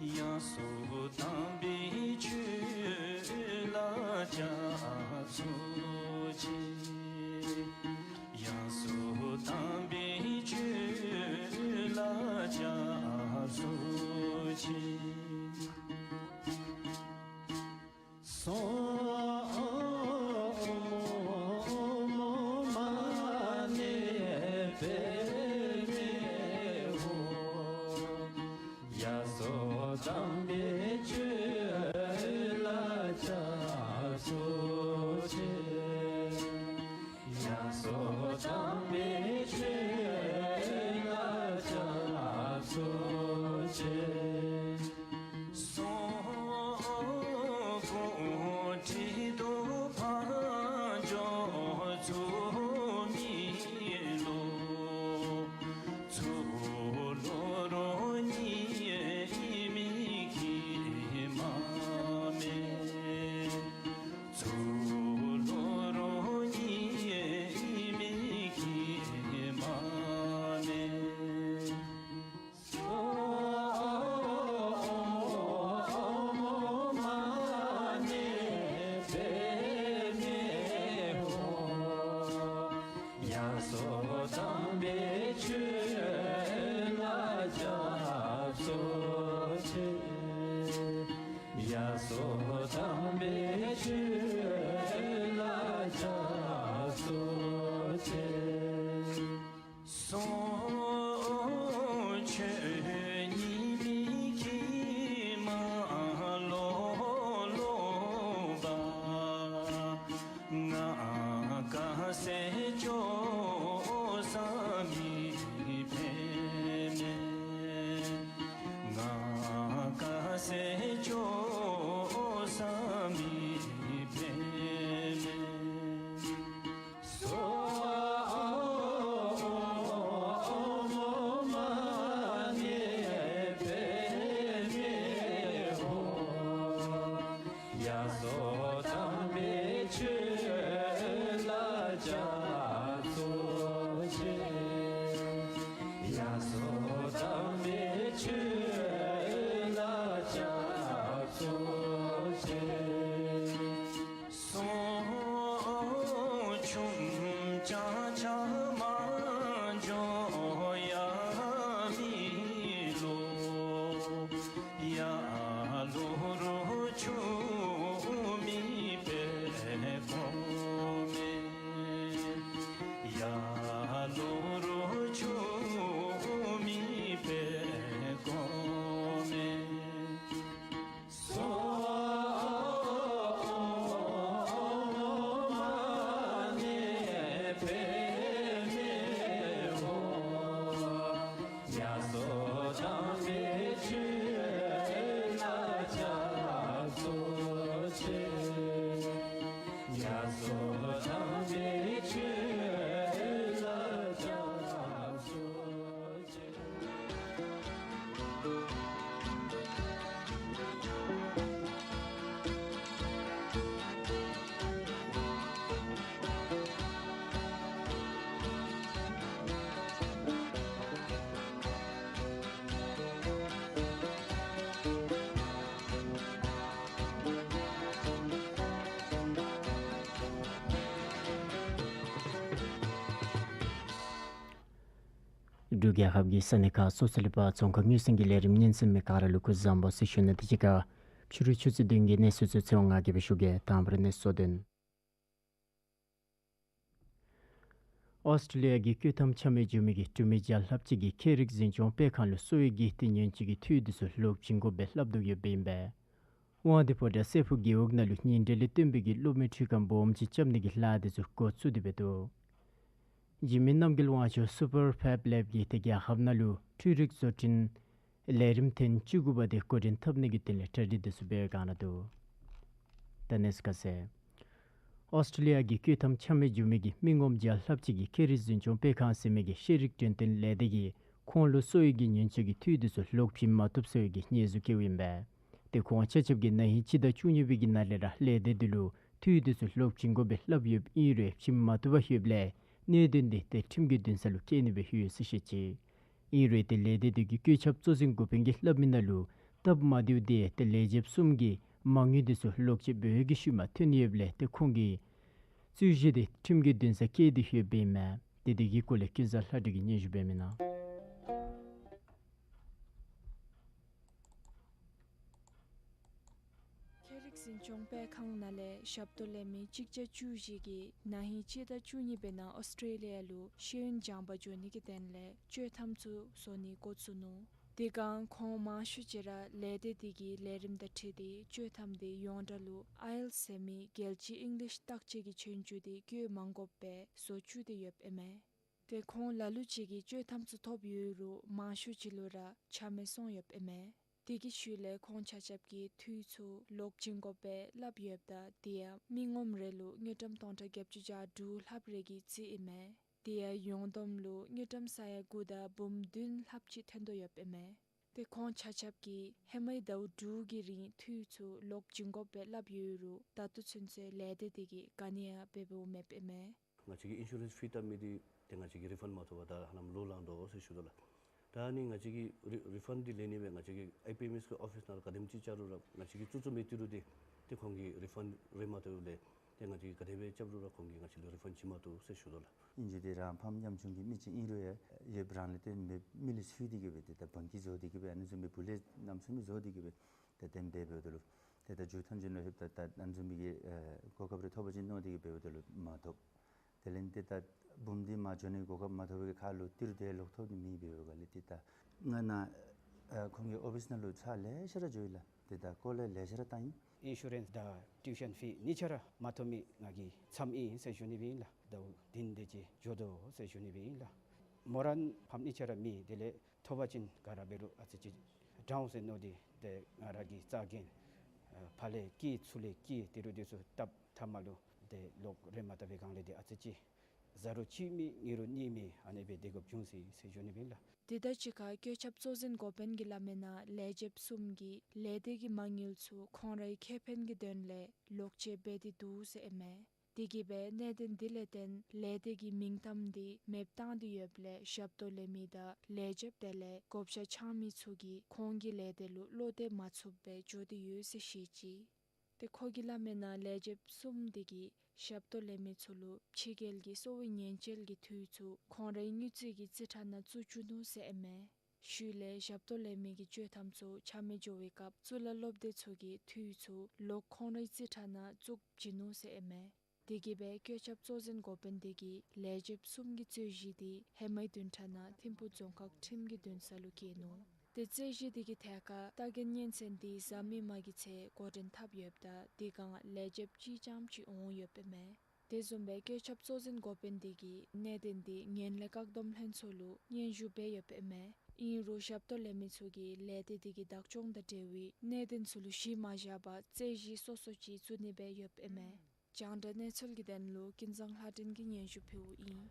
ཡང་སོ་དམ་པའི་ཆོས་ལ་སྐྱབས་སུ་མཆི། ཡང་སོ་དམ་པའི་ཆོས་ལ་སྐྱབས་སུ་མཆི། སྭཱ་ཧཱ་ཨོཾ་ཨོཾ་མ་ཎི་པདྨེ་ཧཱུྃ། ཡ་སོ་དམ་པའི་ཆོས་ལ་སྐྱབས་སུ་མཆི། ཡ་སོ་དམ་པའི་ཆོས་ལ་སྐྱབས་སུ་མཆི། སྭཱ་ཧཱ་ཀཽ་ཊི་ཏུ་བྷ་ཛོ་ཙུ་མི་ལོ། ཙུ་ལོ་རོ་ཉི་མི་ཁི་མ་མེ། ཙུ་ལོ་རོ་ཉི་མི་ཁི་མ་མེ། སྭཱ་ཧཱ་ཨོཾ་མ་ཎི་པདྨེ་ཧཱུྃ། ཡ་སོ་དམ་པའི་ཆོས་ལ་སྐྱབས་སུ་མཆི། ཡ་སོ་དམ་པའི་ཆོས་ལ་སྐྱབས་སུ་མཆི། སྭཱ་ཧཱ་ཆོས་ཉིད་མི་ཁི་མ་ལོ་ལོ་བ། ང་དགའ་སེ་སྐྱོ་ས་མི་ཕན་མེ། ང་དགའ་སེ་སྐྱོ་ས་མི་ཕན་མེ། སྭཱ་ཧཱ་ཨོཾ་མ་ཎི་པདྨེ་ཧཱུྃ། ཡ་སོ་དམ་པའི་ཆོས་ལ་སྐྱབས་སུ་མཆི། ཡ་སོ་དམ་པའི་ཆོས་ལ་སྐྱབས་སུ་མཆི། སྭཱ་ཧཱ་ཆུམ་ཅ་ཆ་མ་ཇོ་ཡ་མི་ལོ། ཡ་ལོ་རོ་ཆུ་ འབྲུག་རྒྱལ་ཁབ་ཀྱི་ས་གནས་ཁག་སོ་སོ་ལས་ཕར་རྫོང་ཁ་དངོས་ཟིན་གྱི་ལས་རིམ་ཉན་གསན་མི་ག་ར་ལུ་སྐུ་གཟུགས་བཟང་པོ་ཟེར་ཞུ་ནི་དང་གཅིག་ཁར་ཕྱི་རུ་ཆུ་ཚོད་བདུན་གྱི་གནས་ཚུལ་ཚུ་ཚེ་དབང་ང་གིས་སྦེ་ཞུ་གེ། དང་པ་ར་གནས་ཚུལ་དོན། ཨོསི་ཊྲེ་ལི་ཡ་གི་སྐྱོད་ཐམ་ཆ་མེད་འགྱོ་མི་གི་འབྲུག་མི་བརྒྱ་ལྷགཔ་ཅིག་གིས་ཁྱད་རིག་འཛིན་སྐྱོང་སྤེལ་ཁང་ལུ་གསོ་བའི་གི་ཏེ་ཉེན་བཅོལ་གྱི་འཐུས་འདི་ཚུ་ལོག་བྱིན་དགོ་པའི་སླབ་དོ་ཡོདཔ་ཨིན་པས། དབང་འདུས་ཕོ་བྲང་སྲས་ཕུག་རྒེད་འོག་ནང་ལུ་ཉིན་དྲོད་ལས་བཏོན་པའི་གི་གློག་མེ་འཕྲུལ་ཁང་སྦོམ་ཅིག་རྐྱབ་ནི་གི་ལཱ་འདི་ཚུ་འགོ་བཙུགས་ཏེ་འབད་དོ། འཇིགས་མེད་རྣམ་རྒྱལ་དབང་ཕྱུག་སུ་པར་ཕེབ་ལེབ་ཀྱིས་ཏེ་རྒྱལ་ཁབ་ནང་ལུ་འཕྲུལ་རིག་བཟོ་སྐྲུན་ལས་རིམ་ཐེངས་བཅུ་དགུ་པ་འདི་འགོ་འདྲེན་འཐབ་ནི་གི་དོན་ལས་གྲ་སྒྲིག་འདི་ཚུ་འབད་བའི་བསྒང་ལུ་འདུག། ད་གནས་ཚུལ་ཁ་གསལ། ཨོསི་ཊྲེ་ལི་ཡ་གི་སྐྱོད་ཐམ་ཆ་མེད་འགྱོ་མི་གི་མི་ངོམ་བརྒྱ་ལྷགཔ་ཅིག་གིས་ཁྱད་རིག་འཛིན་སྐྱོང་སྤེལ་ཁང་ཟེར་མི་གི་ཤེས་རིག་འགྲེམས་སྟོན་ལས་སྡེ་གིས་ཁོང་ལུ་གསོ་བའི་གི་ཉེན་བཅོལ་གྱི་འཐུས་འདི་ཚུ་ལོག་བྱིན་མ་བཏུབ་ཟེར་བའི་གི་སྙན་ཞུ་བཀོདཔ་ཨིན་པས། ཏེ་ཁོང་ཆ་ཁྱབ་ཀྱིས་ན་ཧིང་སྤྱི་ཟླ་བཅུ་གཉིས་པའི་གི་ནང་ལས་ར་ལས་སྡེ་འདི་ལུ་འཐུས་འདི་ཚུ་ལོག་བྱིན་དགོ་པའི་སླབ་ཡོདཔ་ཨིན་རུང་བྱིན་མ་བཏུབ་པར་ཡོདཔ་ལས་གནད་དོན་འདི་ཏེ་ཁྲིམས་ཀྱི་འདུན་ས་ལུ་བསྐྱལ་ནི་སྦེ་ཡོད་ཟེར་བཤད་ཅི། ཨིན་རུང་ཏེ་ལས་སྡེ་འདི་གི་བཀོད་ཁྱབ་གཙོ་འཛིན་འགོ་དཔོན་གྱིས་སླབ་མི་ནང་ལུ་སྟབས་མ་བདེཝ་འདི་ཏེ་ལས་བྱེདཔ་གསུམ་གྱིས་མ་དངུལ་འདི་ཚུ་ལོག་སྤྱོད་འབད་བའི་གི་ཤུལ་མ་ཐོན་ཡོདཔ་ལས་ཏེ་ཁོང་གིས་རྩོད་གཞི་འདི་ཁྲིམས་ཀྱི་འདུན་སར་བསྐྱལ་ཏེ་ཡོདཔ་ཨིན་མས། ཏེ་དེ་གི་སྐོར་ལས་ཀུན་བཟང་ལྷ་སྒྲོན་གྱིས་སྙན་ཞུ་འབད་མི་ནང་། ཁྱད་རིག་འཛིན་སྐྱོང་སྤེལ་ཁང་ནང་ལས་ཞབས་ཏོག་ལེན་མི་གཅིག་བརྒྱ་བཅུ་བཞི་གིས་ན་ཧིང་སྤྱི་ཟླ་བཅུ་གཉིས་པའི་ནང་ཨོསི་ཊྲེ་ལི་ཡ་ལུ་ཤེས་ཡོན་སྦྱང་པར་འགྱོ་ནི་གི་དོན་ལས་སྐྱོད་ཐམ་ཚུ་བཟོ་ནི་འགོ་བཙུགས་ནུག། དེ་སྒང་ཁོང་མང་ཤོས་ཅིག་ར་ལས་སྡེ་དེ་གི་ལས་རིམ་དང་འཁྲིལ་ཏེ་སྐྱོད་ཐམ་དེ་ཡོངས་གྲགས་ལུ་ཨའི་ཨེལ་ཟེར་མི་རྒྱལ་སྤྱིའི་ཨིང་ལིཤ་བརྟག་དཔྱད་ཀྱི་ཆོས་རྒྱུགས་དེ་བཀོལ་མ་དགོཔ་སྦེ་བཟོ་བཅུག་སྟེ་ཡོདཔ་ཨིན་མས། ཏེ་ཁོང་ལ་ལུ་ཅིག་གིས་སྐྱོད་ཐམ་ཚུ་ཐོབ་ཡོད་རུང་མང་ཤོས་ཅིག་ལུ་ར་ཆ་མེད་སོང་ཡོདཔ་ཨིན་མས། དེ་གི་ཤུལ་ལས་ཁོང་ཆ་ཁྱབ་ཀྱིས་འཐུས་ཚུ་ལོག་བྱིན་དགོ་པའི་སླབ་ཡོདཔ་ད་དེ་ཡང་མི་ངོམ་རེ་ལུ་དངུལ་ཀྲམ་སྟོང་ཕྲག་བརྒྱད་ཅུ་གྱ་དྲུག་ལྷགཔ་རེ་གི་རྩིས་ཨིན་མས། དེ་ཡང་ཡོངས་བསྡོམས་ལུ་དངུལ་ཀྲམ་ས་ཡ་དགུ་དང་འབུམ་བདུན་ལྷགཔ་ཅིག་ཐོན་དོ་ཡོདཔ་ཨིན་མས། ཏེ་ཁོང་ཆ་ཁྱབ་ཀྱིས་ཧེ་མའི་ཟླཝ་དྲུག་གི་རིང་འཐུས་ཚུ་ལོག་བྱིན་དགོ་པའི་སླབ་ཡོད་རུང་ད་ལྟོ་ཚུན་ཚོད་ལས་སྡེ་དེ་གིས་ག་ནི་ཡང་འབད་འབདཝ་མེདཔ་ཨིན་མས། ང་བཅས་ཀྱིས་ཨིན་ཤུ་རེནསི་ཕི་བཏབ་མི་འདི་ཏེ་ང་བཅས་ཀྱིས་རི་ཕཱནཌ་མ་ཐོབ་པར་ད་ཧ་ལམ་ལོ་ལང་དོ་ཟེར་ཞུ་དོ་ལགས། ད་ཨ་ནི་ང་བཅས་ཀྱིས་རི་རི་ཕཱནཌ་འདི་ལེན་ནི་སྦེ་ང་བཅས་ཀྱིས་ཨའི་པི་ཨེམ་ཨེསི་གི་ཨོ་ཕིསི་ནང་ལུ་ག་དེམ་ཅིག་བཅར་རུང་ར་ང་བཅས་ཀྱིས་བཙུགས་བཙུགས་མི་ཏི་རུ་འདི་ཏེ་ཁོང་གིས་རི་ཕཱནཌ་རེ་མ་བཏབ་ལས་ཏེ་ང་བཅས་ཀྱིས་ག་དེ་སྦེ་རྐྱབ་རུང་ར་ཁོང་གིས་ང་བཅས་ལུ་རི་ཕཱནཌ་བྱིན་མ་བཏུབ་ཟེར་ཞུ་དོ་ལགས། ཨིན་རུང་ཏེ་རང་ཕམ་ཉམ་ཆུང་གི་མི་ཅིག་ཨིན་རུང་ཡང་ཡོདཔ་རང་ལས་ཏེ་མི་མི་ལས་ཚུད་དེ་གིས་སྦེ་ཏེ་ད་བང་གི་བཟོ་སྟེ་གིས་སྦེ་ཨ་ནི་བཟུམ་མའི་བུ་ལས་རྣམ་གསུམ་མའི་བཟོ་སྟེ་གིས་སྦེ་ཏེ་དེ་སྦེ་འབདཝ་ད་ལུ་ཏེ་ད་མཇུག་མཐའ་མཇུག་ནང་ལྷོདཔ་ད་ད་ཨ་ནི་བཟུམ་མའི་གི་ཨེ་གོ་སྐབས་རེ་ཐོབ་པ་ཅིན་མནོ་སྟེ་གིས་འབདཝ་ད་ལུ་མ་ཐོབ། དེ་ལས་ཏེ་ད་འབུམ་འདི་མར་འགྱོ་ནི་གོ་སྐབས་མ་ཐོབ་པའི་ཁར་ལུ་ཏི་རུ་དེ་ལོག་ཐོབ་ནི་མེད་པའི་སྒང་ལས་ཏེ་ད་ང་ནཱ་ཨེ་ཁོང་གི་ཨོ་ཕིསི་ནང་ལུ་ཚར་ལེ་ཤ་ར་འགྱོ་ཡི་ལགས། ཏེ་ད་སྐོར་ལས་ལེ་ཤ་ར་བཏང་ཡི། ཨིན་ཤུ་རེནསི་དང་ཊིའུ་ཤཱན་ཕི་གཉིས་ཆ་ར་མ་ཐོབ་མི་ང་གིས་མཚམས་ཨིན་ཟེར་ཞུ་ནི་སྦེ་ཨིན་ལགས། ཟླཝ་བདུན་དེ་ཅིག་འགྱོ་དོ་ཟེར་ཞུ་ནི་སྦེ་ཨིན་ལགས། མོ་ར་ཕམ་གཉིས་ཆ་ར་མེད། དེ་ལས་ཐོབ་པ་ཅིན་ག་ར་འབད་རུང་ཨ་ཙི་ཅིག་དྲག་འོང་ཟེར་མནོ་སྟེ་ཏེ་ང་ར་གིས་རྩ་འགེངས་ཨེ་ཕར་ལས་བསྐྱལ་ཚུར་ལས་བསྐྱལ་ཏི་རུ་འདི་ཚུ་བཏབ་ཐ་མ་ལུ་ཏེ་ལོག་རེ་མ་བཏབ་པའི་སྒང་ལས་ཏེ་ཨ་ཙི་ཅིག་ཟ་རུང་གཅིག་མེད་ཉལ་རུང་གཉིད་མེད་ཨ་ནི་སྦེ་སྡོད་དགོཔ་བྱུང་ཡི་ཟེར་ཞུ་ནི་སྦེ་ཨིན་ལགས། དེ་དང་གཅིག་ཁར་བཀོད་ཁྱབ་གཙོ་འཛིན་འགོ་དཔོན་གྱིས་སླབ་མིའི་ནང་ལས་བྱེདཔ་གསུམ་གྱིས་ལས་སྡེ་གི་མ་དངུལ་ཚུ་ཁོང་རའི་ཁེ་ཕན་གྱི་དོན་ལས་ལོག་སྤྱོད་འབད་དེ་འདུག་ཟེར་ཨིན་མས། དེ་གིས་སྦེ་གནད་དོན་འདི་ལས་བརྟེན་ལས་སྡེ་གི་མིང་གཏམ་འདི་མེདཔ་བཏང་སྟེ་ཡོདཔ་ལས་ཞབས་ཏོག་ལེན་མི་དང་ལས་བྱེདཔ་དེ་ལས་བགོ་བཤའ་འཆང་མི་ཚུ་གིས་ཁོང་གི་ལས་སྡེ་ལུ་བློ་གཏད་མ་ཚུགསཔ་སྦེ་འགྱོ་སྟེ་ཡོད་ཟེར་བཤད་ཅི། ཏེ་ཁོ་གིས་སླབ་མིའི་ནང་ལས་བྱེདཔ་གསུམ་དེ་གིས་ཞབས་ཏོག་ལེན་མི་ཚུ་ལུ་ཕྱི་རྒྱལ་གྱི་གསོ་བའི་ཉེན་བཅོལ་གྱི་འཐུས་ཚུ་ཁོང་རའི་དངུལ་རྩིས་ཀྱི་རྩིས་ཁྲ་ནང་བཙུགས་བཅུག་ནུག་ཟེར་ཨིན་མས། ཤུལ་ལས་ཞབས་ཏོག་ལེན་མི་གི་སྐྱོད་ཐམ་ཚུ་ཆ་མེད་འགྱོ་བའི་སྐབས་གཙུག་ལག་སློབ་སྡེ་ཚུ་གི་འཐུས་ཚུ་ལོག་ཁོང་རའི་རྩིས་ཁྲ་ནང་བཙུགས་བྱིན་ནུག་ཟེར་ཨིན་མས། དེ་གིས་སྦེ་བཀོད་ཁྱབ་གཙོ་འཛིན་འགོ་དཔོན་དེ་གིས་ལས་བྱེདཔ་གསུམ་གྱི་རྩོད་གཞི་དེ་ཧེ་མའི་བདུན་ཕྲག་ནང་ཐིམ་ཕུག་རྫོང་ཁག་ཁྲིམས་ཀྱི་འདུན་ས་ལུ་བསྐྱལ་ནུག། ཏེ་རྩོད་གཞི་དེ་གི་ཐད་ཁར་ལྟ་རྒྱན་སྙན་གསན་དེ་གཟའ་མིག་དམར་གྱི་ཚེས་འགོ་འདྲེན་འཐབ་ཡོདཔ་ད་དེ་སྒང་ལས་བྱེདཔ་གཅིག་རྐྱངམ་ཅིག་འོང་ཡོདཔ་ཨིན་མས། དེ་བཟུམ་སྦེ་བཀོད་ཁྱབ་གཙོ་འཛིན་འགོ་དཔོན་དེ་གིས་གནད་དོན་དེ་ངན་ལྷད་བཀག་སྡོམ་ལྷན་ཚོགས་ལུ་སྙན་ཞུ་འབད་ཡོདཔ་ཨིན་མས། ཨིན་རུང་ཞབས་ཏོག་ལེན་མི་ཚུ་གིས་ལས་སྡེ་དེ་གི་བདག་སྐྱོང་དང་འབྲེལ་བའི་གནད་དོན་ཚུ་ལུ་གཞི་མ་བཞག་པར་རྩོད་གཞི་སོ་སོ་ཅིག་བཙུགས་ནི་སྦེ་ཡོདཔ་ཨིན་མས། རྒྱང་བསྒྲགས་གནས་ཚུལ་གྱི་དོན་ལུ་ཀུན་བཟང་ལྷ་སྒྲོན་གྱིས་སྙན་ཞུ་ཕུལཝ་ཨིན།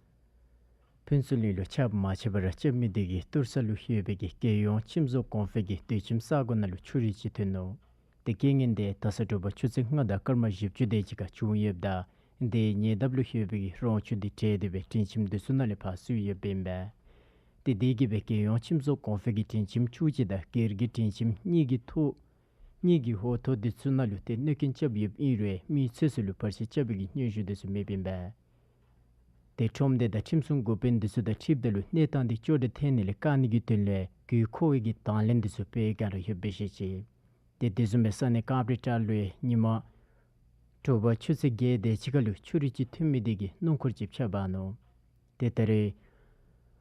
ཕུན་ཚོགས་གླིང་ལུ་ཆརཔ་མ་ཆད་པར་རྐྱབ་མི་དེ་གིས་ཏུར་ས་ལུ་ཡོད་པའི་གི་རྒྱལ་ཡོངས་ཁྱིམ་བཟོ་གོང་འཕེལ་གྱི་སྡོད་ཁྱིམ་ས་གོ་ནང་ལུ་ཆུ་རུད་ཅིག་ཐོན་ནུག། ཏེ་རྐྱེན་ངན་དེ་ད་ས་དྲོ་པ་ཆུ་ཚོད་ལྔ་དང་སྐར་མ་བཞི་བཅུ་དེ་ཅིག་ཁར་བྱུང་ཡོདཔ་ད་དེ་ཉེ་འདབས་ལུ་ཡོད་པའི་གི་རོང་ཆུ་དེ་བྲེགས་ཏེ་སྦེ་སྒྲིང་ཁྱིམ་དེ་ཚུ་ནང་ལས་ཕར་བསུ་ཡོདཔ་ཨིན་པས། ཏེ་དེ་གིས་སྦེ་རྒྱལ་ཡོངས་ཁྱིམ་བཟོ་གོང་འཕེལ་གྱི་སྒྲིང་ཁྱིམ་བཅུ་གཅིག་དང་སྒེར་གྱི་སྒྲིང་ཁྱིམ་གཉིས་ཀྱི་ཐོག་གཉིས་ཀྱི་འོག་ཐོག་དེ་ཚུ་ནང་ལུ་ཏེ་གནོད་སྐྱོན་རྐྱབ་ཡོདཔ་ཨིན་རུང་མི་ཚེ་ཚུ་ལུ་བར་ཆད་རྐྱབ་པའི་གི་སྙན་ཞུ་དེ་ཚུ་མེདཔ་ཨིན་པས། ཏེ་ཁྲོམ་སྡེ་དང་ཁྲིམས་སྲུང་འགོ་དཔོན་འདི་ཚུ་དང་འཁྲིལཝ་ད་ལུ་གནས་སྟངས་འདི་ཅོག་འཐདཔ་ཐོན་ནི་ལས་བཀག་ནིའི་དོན་ལས་དགོས་མཁོ་བའི་གི་དང་ལེན་འདི་ཚུ་འབད་བའི་བསྒང་ར་ཡོདཔ་སྦེ་བཤད་ཅི། ཏེ་དེ་བཟུམ་སྦེ་ས་གནས་ཀམ་རི་ཊར་ལུ་ཡང་ཉིན་མ་དྲོ་པ་ཆུ་ཚོད་བརྒྱད་དེ་ཅིག་ཁར་ལུ་ཆུ་རུད་ཅིག་ཐོན་མི་དེ་གིས་སྣུམ་འཁོར་ཅིག་ཕྱགས་འབག་ནུག། ཏེ་ད་རེས་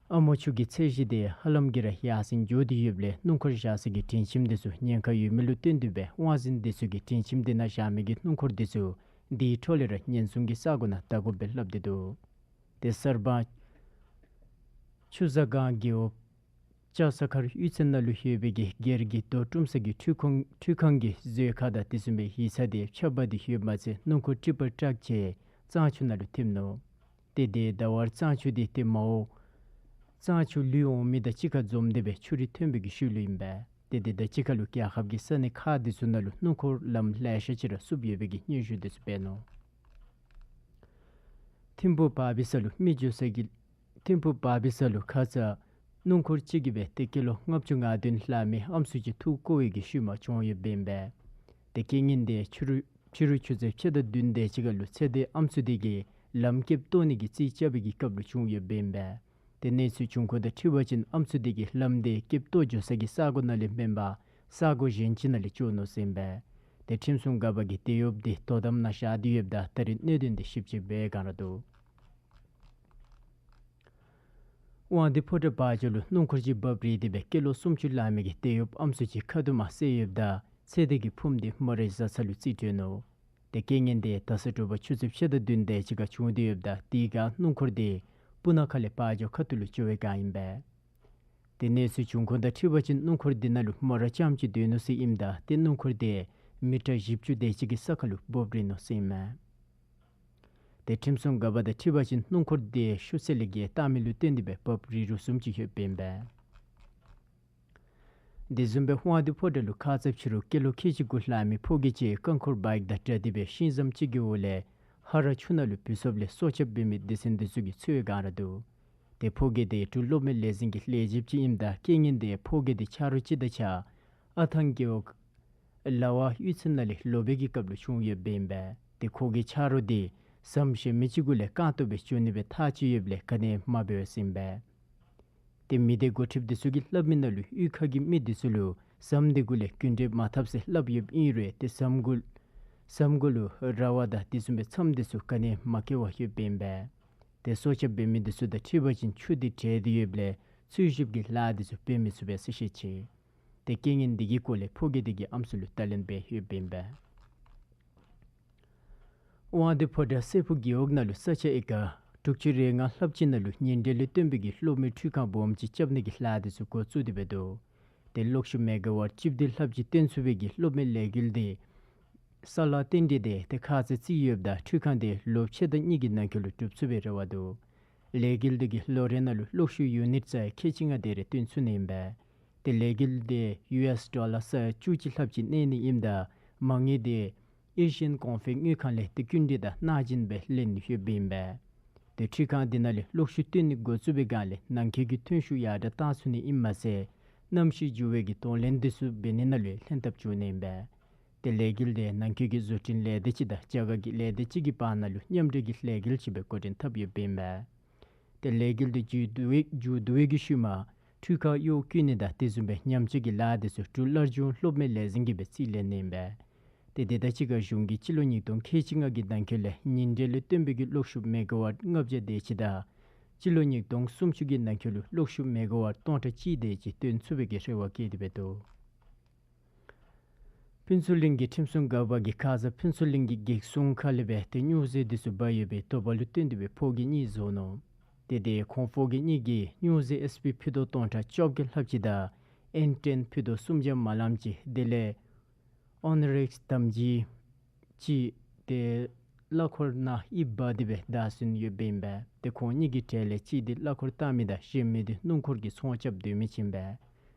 ཨ་མོ་ཆུ་གི་ཚད་གཞི་དེ་ཧ་ལམ་གྱིས་ར་ཡར་སེང་འགྱོ་སྟེ་ཡོདཔ་ལས་སྣུམ་འཁོར་བཞག་ས་གི་སྒྲིང་ཁྱིམ་དེ་ཚུ་ཉེན་ཁ་ཡོད་མི་ལུ་བརྟེན་ཏེ་སྦེ་དབང་འཛིན་དེ་ཚུ་གིས་སྒྲིང་ཁྱིམ་དེ་ནང་བཞག་མི་གི་སྣུམ་འཁོར་དེ་ཚུ་དེའི་འཕྲོ་ལས་ར་ཉེན་སྲུང་གི་ས་སྒོ་ནང་བདའ་དགོཔ་སྦེ་སླབ་སྟེ་འདུག། ཏེ་གསར་སྤང་ཆུ་བཟའ་སྒང་རྒེད་འོག་ལྕགས་ས་མཁར་གཡུས་ཚན་ནང་ལུ་ཡོད་པའི་གི་སྒེར་གྱི་རྡོ་བཀྲུམ་ས་གི་འཕྲུལ་ཁང་འཕྲུལ་ཁང་གི་བཟོ་ཁང་དང་དེ་བཟུམ་སྦེ་ཡིག་ཚང་དེ་ཕྱགས་འབག་སྟེ་ཡོདཔ་མ་ཚད་སྣུམ་འཁོར་ཊི་པར་ཊག་ཅིག་གཙང་ཆུ་ནང་ལུ་ཐིམ་ནུག། ཏེ་དེ་ཟླ་བ་གཙང་ཆུ་དེ་ཏེ་མ་འོངས་གཙང་ཆུ་ལུད་འོང་མི་དང་གཅིག་ཁར་འཛོམས་ཏེ་སྦེ་ཆུ་རུད་ཐོན་པའི་གི་ཤུལ་ལུ་ཨིན་པས། ཏེ་དེ་དང་གཅིག་ཁར་ལུ་རྒྱལ་ཁབ་ཀྱི་ས་གནས་ཁག་དེ་ཚུ་ནང་ལུ་སྣུམ་འཁོར་ལམ་ལེ་ཤ་ཅིག་ར་བསུབ་ཡོད་པའི་གི་སྙན་ཞུ་དེ་ཚུ་འབད་ནུག། ཐིམ་ཕུག་བར་བི་ས་ལུ་མི་འགྱོ་ས་གི་ཐིམ་ཕུག་བར་བི་ས་ལུ་ཁ་ཙ་སྣུམ་འཁོར་ཅིག་གིས་སྦེ་ཏེ་ཀི་ལོ་ལྔ་བཅུ་ང་བདུན་ལྷག་མི་ཨམ་སྲུ་ཅིག་འཐུ་བཀོ་བའི་གི་ཤུལ་མ་བྱུང་ཡོདཔ་ཨིན་པས། ཏེ་རྐྱེན་ངན་དེ་ཕྱི་རུ་ཕྱི་རུ་ཆུ་ཚོད་ཕྱེད་དང་བདུན་དེ་ཅིག་ཁར་ལུ་ཚེ་འདས་ཨམ་སྲུ་དེ་གིས་ལམ་ཀེབ་བཏོག་ནི་གི་རྩིས་རྐྱབ་པའི་གི་སྐབས་ལུ་བྱུང་ཡོདཔ་ཨིན་པས། ཏེ་གནས་ཚུལ་བྱུང་ཁུངས་དང་འཁྲིལ་བ་ཅིན་ཨམ་སྲུ་དེ་གིས་ལམ་དེ་ཀེབ་བཏོག་འགྱོ་ས་གི་ས་སྒོ་ནང་ལས་མེན་པར་ས་སྒོ་གཞན་ཅིག་ནང་ལས་བཅུག་ནུག་ཟེར་ཨིན་པས། ཏེ་ཁྲིམས་སྲུང་འགག་པ་གིས་དེ་གཡོགཔ་དེ་དོ་དམ་ནང་བཞག་སྟེ་ཡོདཔ་ད་ད་རེས་གནད་དོན་དེ་ཞིབ་དཔྱད་འབད་བའི་བསྒང་ར་འདུག། དབང་འདུས་ཕོ་བྲང་བར་ཅིག་ལུ་སྣུམ་འཁོར་ཅིག་འབབ་རིལ་ཏེ་སྦེ་ཀི་ལོ་སུམ་ཅུ་ལང་མི་གི་དེད་གཡོགཔ་ཨམ་སྲུ་ཅིག་ཁ་ཐུག་མར་བསད་ཡོདཔ་ད་ཚེ་འདས་ཀྱི་ཕུངམ་དེ་མོ་རའི་བཟའ་ཚང་ལུ་རྩིས་སྤྲོད་ནུག། ཏེ་རྐྱེན་ངན་དེ་ད་ས་དྲོ་པ་ཆུ་ཚོད་ཕྱེད་དང་བདུན་དེ་ཅིག་ཁར་བྱུང་སྟེ་ཡོདཔ་ད་དེའི་སྒང་སྣུམ་འཁོར་དེ་སྤུ་ན་ཁ་ལས་བར་ཇོ་ཁ་ཐུག་ལུ་འགྱོ་བའི་བསྒང་ཨིན་པས། ཏེ་གནས་ཚུལ་བྱུང་ཁུངས་དང་འཁྲིལ་བ་ཅིན་སྣུམ་འཁོར་དེ་ནང་ལུ་མོ་ར་རྐྱངམ་ཅིག་སྡོད་ནུག་ཟེར་ཨིནམ་ད་ཏེ་སྣུམ་འཁོར་དེ་མི་ཊར་བཞི་བཅུ་དེ་ཅིག་གི་ས་ཁར་ལུ་འབབ་རིལ་ནུག་ཟེར་ཨིན་མས། ཏེ་ཁྲིམས་སྲུང་འགག་པ་དང་འཁྲིལ་བ་ཅིན་སྣུམ་འཁོར་དེ་ཤུགས་ཚད་ལས་བརྒལ་བཏང་མི་ལུ་བརྟེན་ཏེ་སྦེ་འབབ་རིལ་རུང་བཟུམ་ཅིག་ཡོདཔ་ཨིན་པས། དེ་བཟུམ་སྦེ་དབང་འདུས་ཕོ་བྲང་ལུ་ཁ་ཙ་ཕྱི་རུ་ཀི་ལོ་ཁལ་གཅིག་དགུ་ལང་མི་ཕོ་སྐྱེས་ཅིག་རྐང་འཁོར་བའིཀ་དང་སྦྲགས་ཏེ་སྦེ་ཤིང་ཟམ་ཅིག་གི་འོག་ལས་ཧ་ར་ཆུ་ནང་ལུ་བུད་སོཔ་ལས་སྲོག་སྐྱབས་འབད་མི་སྡེ་ཚན་དེ་ཚུ་གིས་འཚོལ་བའི་བསྒང་ར་འདུག། ཏེ་ཕོ་སྐྱེས་དེ་འབྲུག་གློག་མེ་ལས་འཛིན་གྱི་ལས་བྱེདཔ་ཅིག་ཨིནམ་ད་རྐྱེན་ངན་དེ་ཕོ་སྐྱེས་དེ་ཆ་རོགས་ཅིག་དང་གཅིག་ཁར་ཨ་ཐང་རྒེད་འོག་ལ་བ་གཡུས་ཚན་ནང་ལས་ལོག་པའི་གི་སྐབས་ལུ་བྱུང་ཡོདཔ་ཨིན་པས། ཏེ་ཁོ་གི་ཆ་རོགས་དེ་ཟམ་གཞན་མི་ཅིག་གུ་ལས་རྐང་སྟོང་སྦེ་འགྱོ་ནི་སྦེ་ཐག་བཅད་ཡོདཔ་ལས་ག་ནི་ཡང་མ་འབད་བས་ཟེར་ཨིན་པས། ཏེ་མི་སྡེ་འགོ་ཁྲིདཔ་དེ་ཚུ་གིས་སླབ་མི་ནང་ལུ་གཡུས་ཁ་གི་མི་དེ་ཚུ་ལུ་ཟམ་དེ་གུ་ལས་རྒྱུན་འགྲུལ་མ་འཐབ་ཟེར་སླབ་ཡོདཔ་ཨིན་རུང་ཏེ་ཟམ་གུ་ཟམ་གུ་ལུ་ར་བ་དང་དེ་བཟུམ་སྦེ་མཚམས་དེ་ཚུ་ག་ནི་ཡང་མ་བཀལ་བར་ཡོདཔ་ཨིན་པས། ཏེ་སྲོག་སྐྱབས་འབད་མི་དེ་ཚུ་དང་འཁྲིལ་བ་ཅིན་ཆུ་དེ་བྲལ་ཏེ་ཡོདཔ་ལས་འཚོལ་ཞིབ་ཀྱི་ལཱ་དེ་ཚུ་འབད་མི་ཚུགས་པས་ཟེར་བཤད་ཅི། ཏེ་རྐྱེན་ངན་དེ་གི་སྐོར་ལས་ཕོ་སྐྱེས་དེ་གིས་ཨམ་སྲུ་ལུ་བརྡ་ལན་འབད་ཡོདཔ་ཨིན་པས། དབང་འདུས་ཕོ་བྲང་སྲས་ཕུག་རྒེད་འོག་ནང་ལུ་ས་ཆ་ཨེ་ཀར་དྲུག་ཅུ་རེ་ལྔ་ལྷགཔ་ཅིག་ནང་ལུ་ཉིན་དྲོད་ལས་བཏོན་པའི་གི་གློག་མེ་འཕྲུལ་ཁང་སྦོམ་ཅིག་རྐྱབ་ནི་གི་ལཱ་དེ་ཚུ་འགོ་བཙུགས་ཏེ་འབད་དོ། ཏེ་གློག་ཤུགས་མེ་ག་ཝཊ་བཅུ་བདུན་ལྷགཔ་ཅིག་བཏོན་ཚུགས་པའི་གི་གློག་མེ་ལས་འགུལ་དེ་ས་ལ་བཏོན་ཏེ་ཏེ་ཁ་ཙ་རྩིས་ཡོདཔ་ད་འཕྲུལ་ཁང་དེ་ལོ་ཕྱེད་དང་གཉིས་ཀྱི་ནང་འཁོད་ལུ་གྲུབ་ཚུགས་པའི་རེ་བ་འདུག། ལས་འགུལ་དེ་གིས་ལོ་རེ་ནང་ལུ་གློག་ཤུགས་ཡུ་ནིཊ་ཚད་ཁལ་གཅིག་ལྔ་དེ་རེ་བཏོན་ཚུགས་ནི་ཨིན་པས། ཏེ་ལས་འགུལ་དེ་ཡུ་ཨེསི་ཌོ་ལར་ས་ཡ་བཅུ་གཅིག་ལྷགཔ་ཅིག་གནས་ནི་ཨིནམ་ད་མ་དངུལ་དེ་ཨེ་ཤི་ཡཱན་གོང་འཕེལ་དངུལ་ཁང་ལས་ཏེ་སྐྱིན་འགྲུལ་དང་གནང་སྦྱིན་སྦེ་ལེན་ནི་ཡོདཔ་ཨིན་པས། ཏེ་འཕྲུལ་ཁང་དེ་ནང་ལས་གློག་ཤུགས་བཏོན་ནི་འགོ་བཙུགས་པའི་སྒང་ལས་ནང་འཁོད་ཀྱི་ཐོན་ཤུགས་ཡར་དྲག་བཏང་ཚུགས་ནི་ཨིནམ་མ་ཚད་གནམ་གཤིས་འགྱུར་བའི་གི་གདོང་ལེན་དེ་ཚུ་འབད་ནི་ནང་ལུ་ལྷན་ཐབས་བྱུང་ནི་ཨིན་པས། ཏེ་ལས་འགུལ་དེ་ནང་འཁོད་ཀྱི་བཟོ་སྐྲུན་ལས་སྡེ་ཅིག་དང་རྒྱ་གར་གྱི་ལས་སྡེ་ཅིག་གི་བར་ན་ལུ་མཉམ་འབྲེལ་གྱི་ལས་འགུལ་ཅིག་སྦེ་འགོ་འདྲེན་འཐབ་ཡོདཔ་ཨིན་པས། ཏེ་ལས་འགུལ་དེ་མཇུག་བསྡུ་བའི་མཇུག་བསྡུ་བའི་གི་ཤུལ་མ་འཕྲུལ་ཁང་གཡོག་བཀོལ་ནི་དང་དེ་བཟུམ་སྦེ་ཉམས་བཅོས་ཀྱི་ལཱ་དེ་ཚུ་འབྲུག་སླར་འབྱུང་གློག་མེ་ལས་འཛིན་གྱིས་སྦེ་རྩིས་ལེན་ནི་ཨིན་པས། ཏེ་དེ་དང་གཅིག་ཁར་གཞུང་གིས་སྤྱི་ལོ་ཉིས་སྟོང་ཁལ་གཅིག་ལྔ་གི་ནང་འཁོད་ལས་ཉིན་དྲོད་ལས་བཏོན་པའི་གི་གློག་ཤུགས་མེ་ག་ཝཊ་ལྔ་བརྒྱ་དེ་ཅིག་དང་སྤྱི་ལོ་ཉིས་སྟོང་སུམ་ཅུ་གི་ནང་འཁོད་ལུ་གློག་ཤུགས་མེ་ག་ཝཊ་སྟོང་ཕྲག་གཅིག་དེ་ཅིག་བཏོན་ཚུགས་པའི་གི་རེ་བ་བསྐྱེད་དེ་འབད་དོ། ཕུན་ཚོགས་གླིང་གི་ཁྲིམས་སྲུང་འགག་པ་གིས་ཁ་ཙ་ཕུན་ཚོགས་གླིང་གི་བགེགས་སྲུང་ཁ་ལས་སྦེ་ཏེ་སྨྱོ་རྫས་དེ་ཚུ་འབག་ཡོད་པའི་དོགས་པ་ལུ་བརྟེན་ཏེ་སྦེ་ཕོ་སྐྱེས་གཉིས་བཟོ་ནུག། ཏེ་དེ་ཁོང་ཕོ་སྐྱེས་གཉིས་ཀྱིས་སྨྱོ་རྫས་ཨེསི་པི་ཕུད་རྡོག་སྟོང་ཕྲག་བཅོ་བརྒྱད་ལྷགཔ་ཅིག་དང་ཨེན་ཊེན་ཕུད་རྡོག་སུམ་བརྒྱ་མ་ལངམ་ཅིག་དེ་ལས་ཨོན་རེགས་དམ་སྦྱིས་ཅིག་ཏེ་གླ་འཁོར་ནང་ཡིབ་འབག་སྟེ་སྦེ་བདའ་ཟུན་ཡོདཔ་ཨིན་པས། ཏེ་ཁོང་གཉིས་ཀྱི་གྲས་ལས་གཅིག་དེ་གླ་འཁོར་བཏང་མི་དང་གཞན་མི་དེ་སྣུམ་འཁོར་གྱི་ཚོང་རྐྱབ་སྡོད་མི་ཅིག་ཨིན་པས།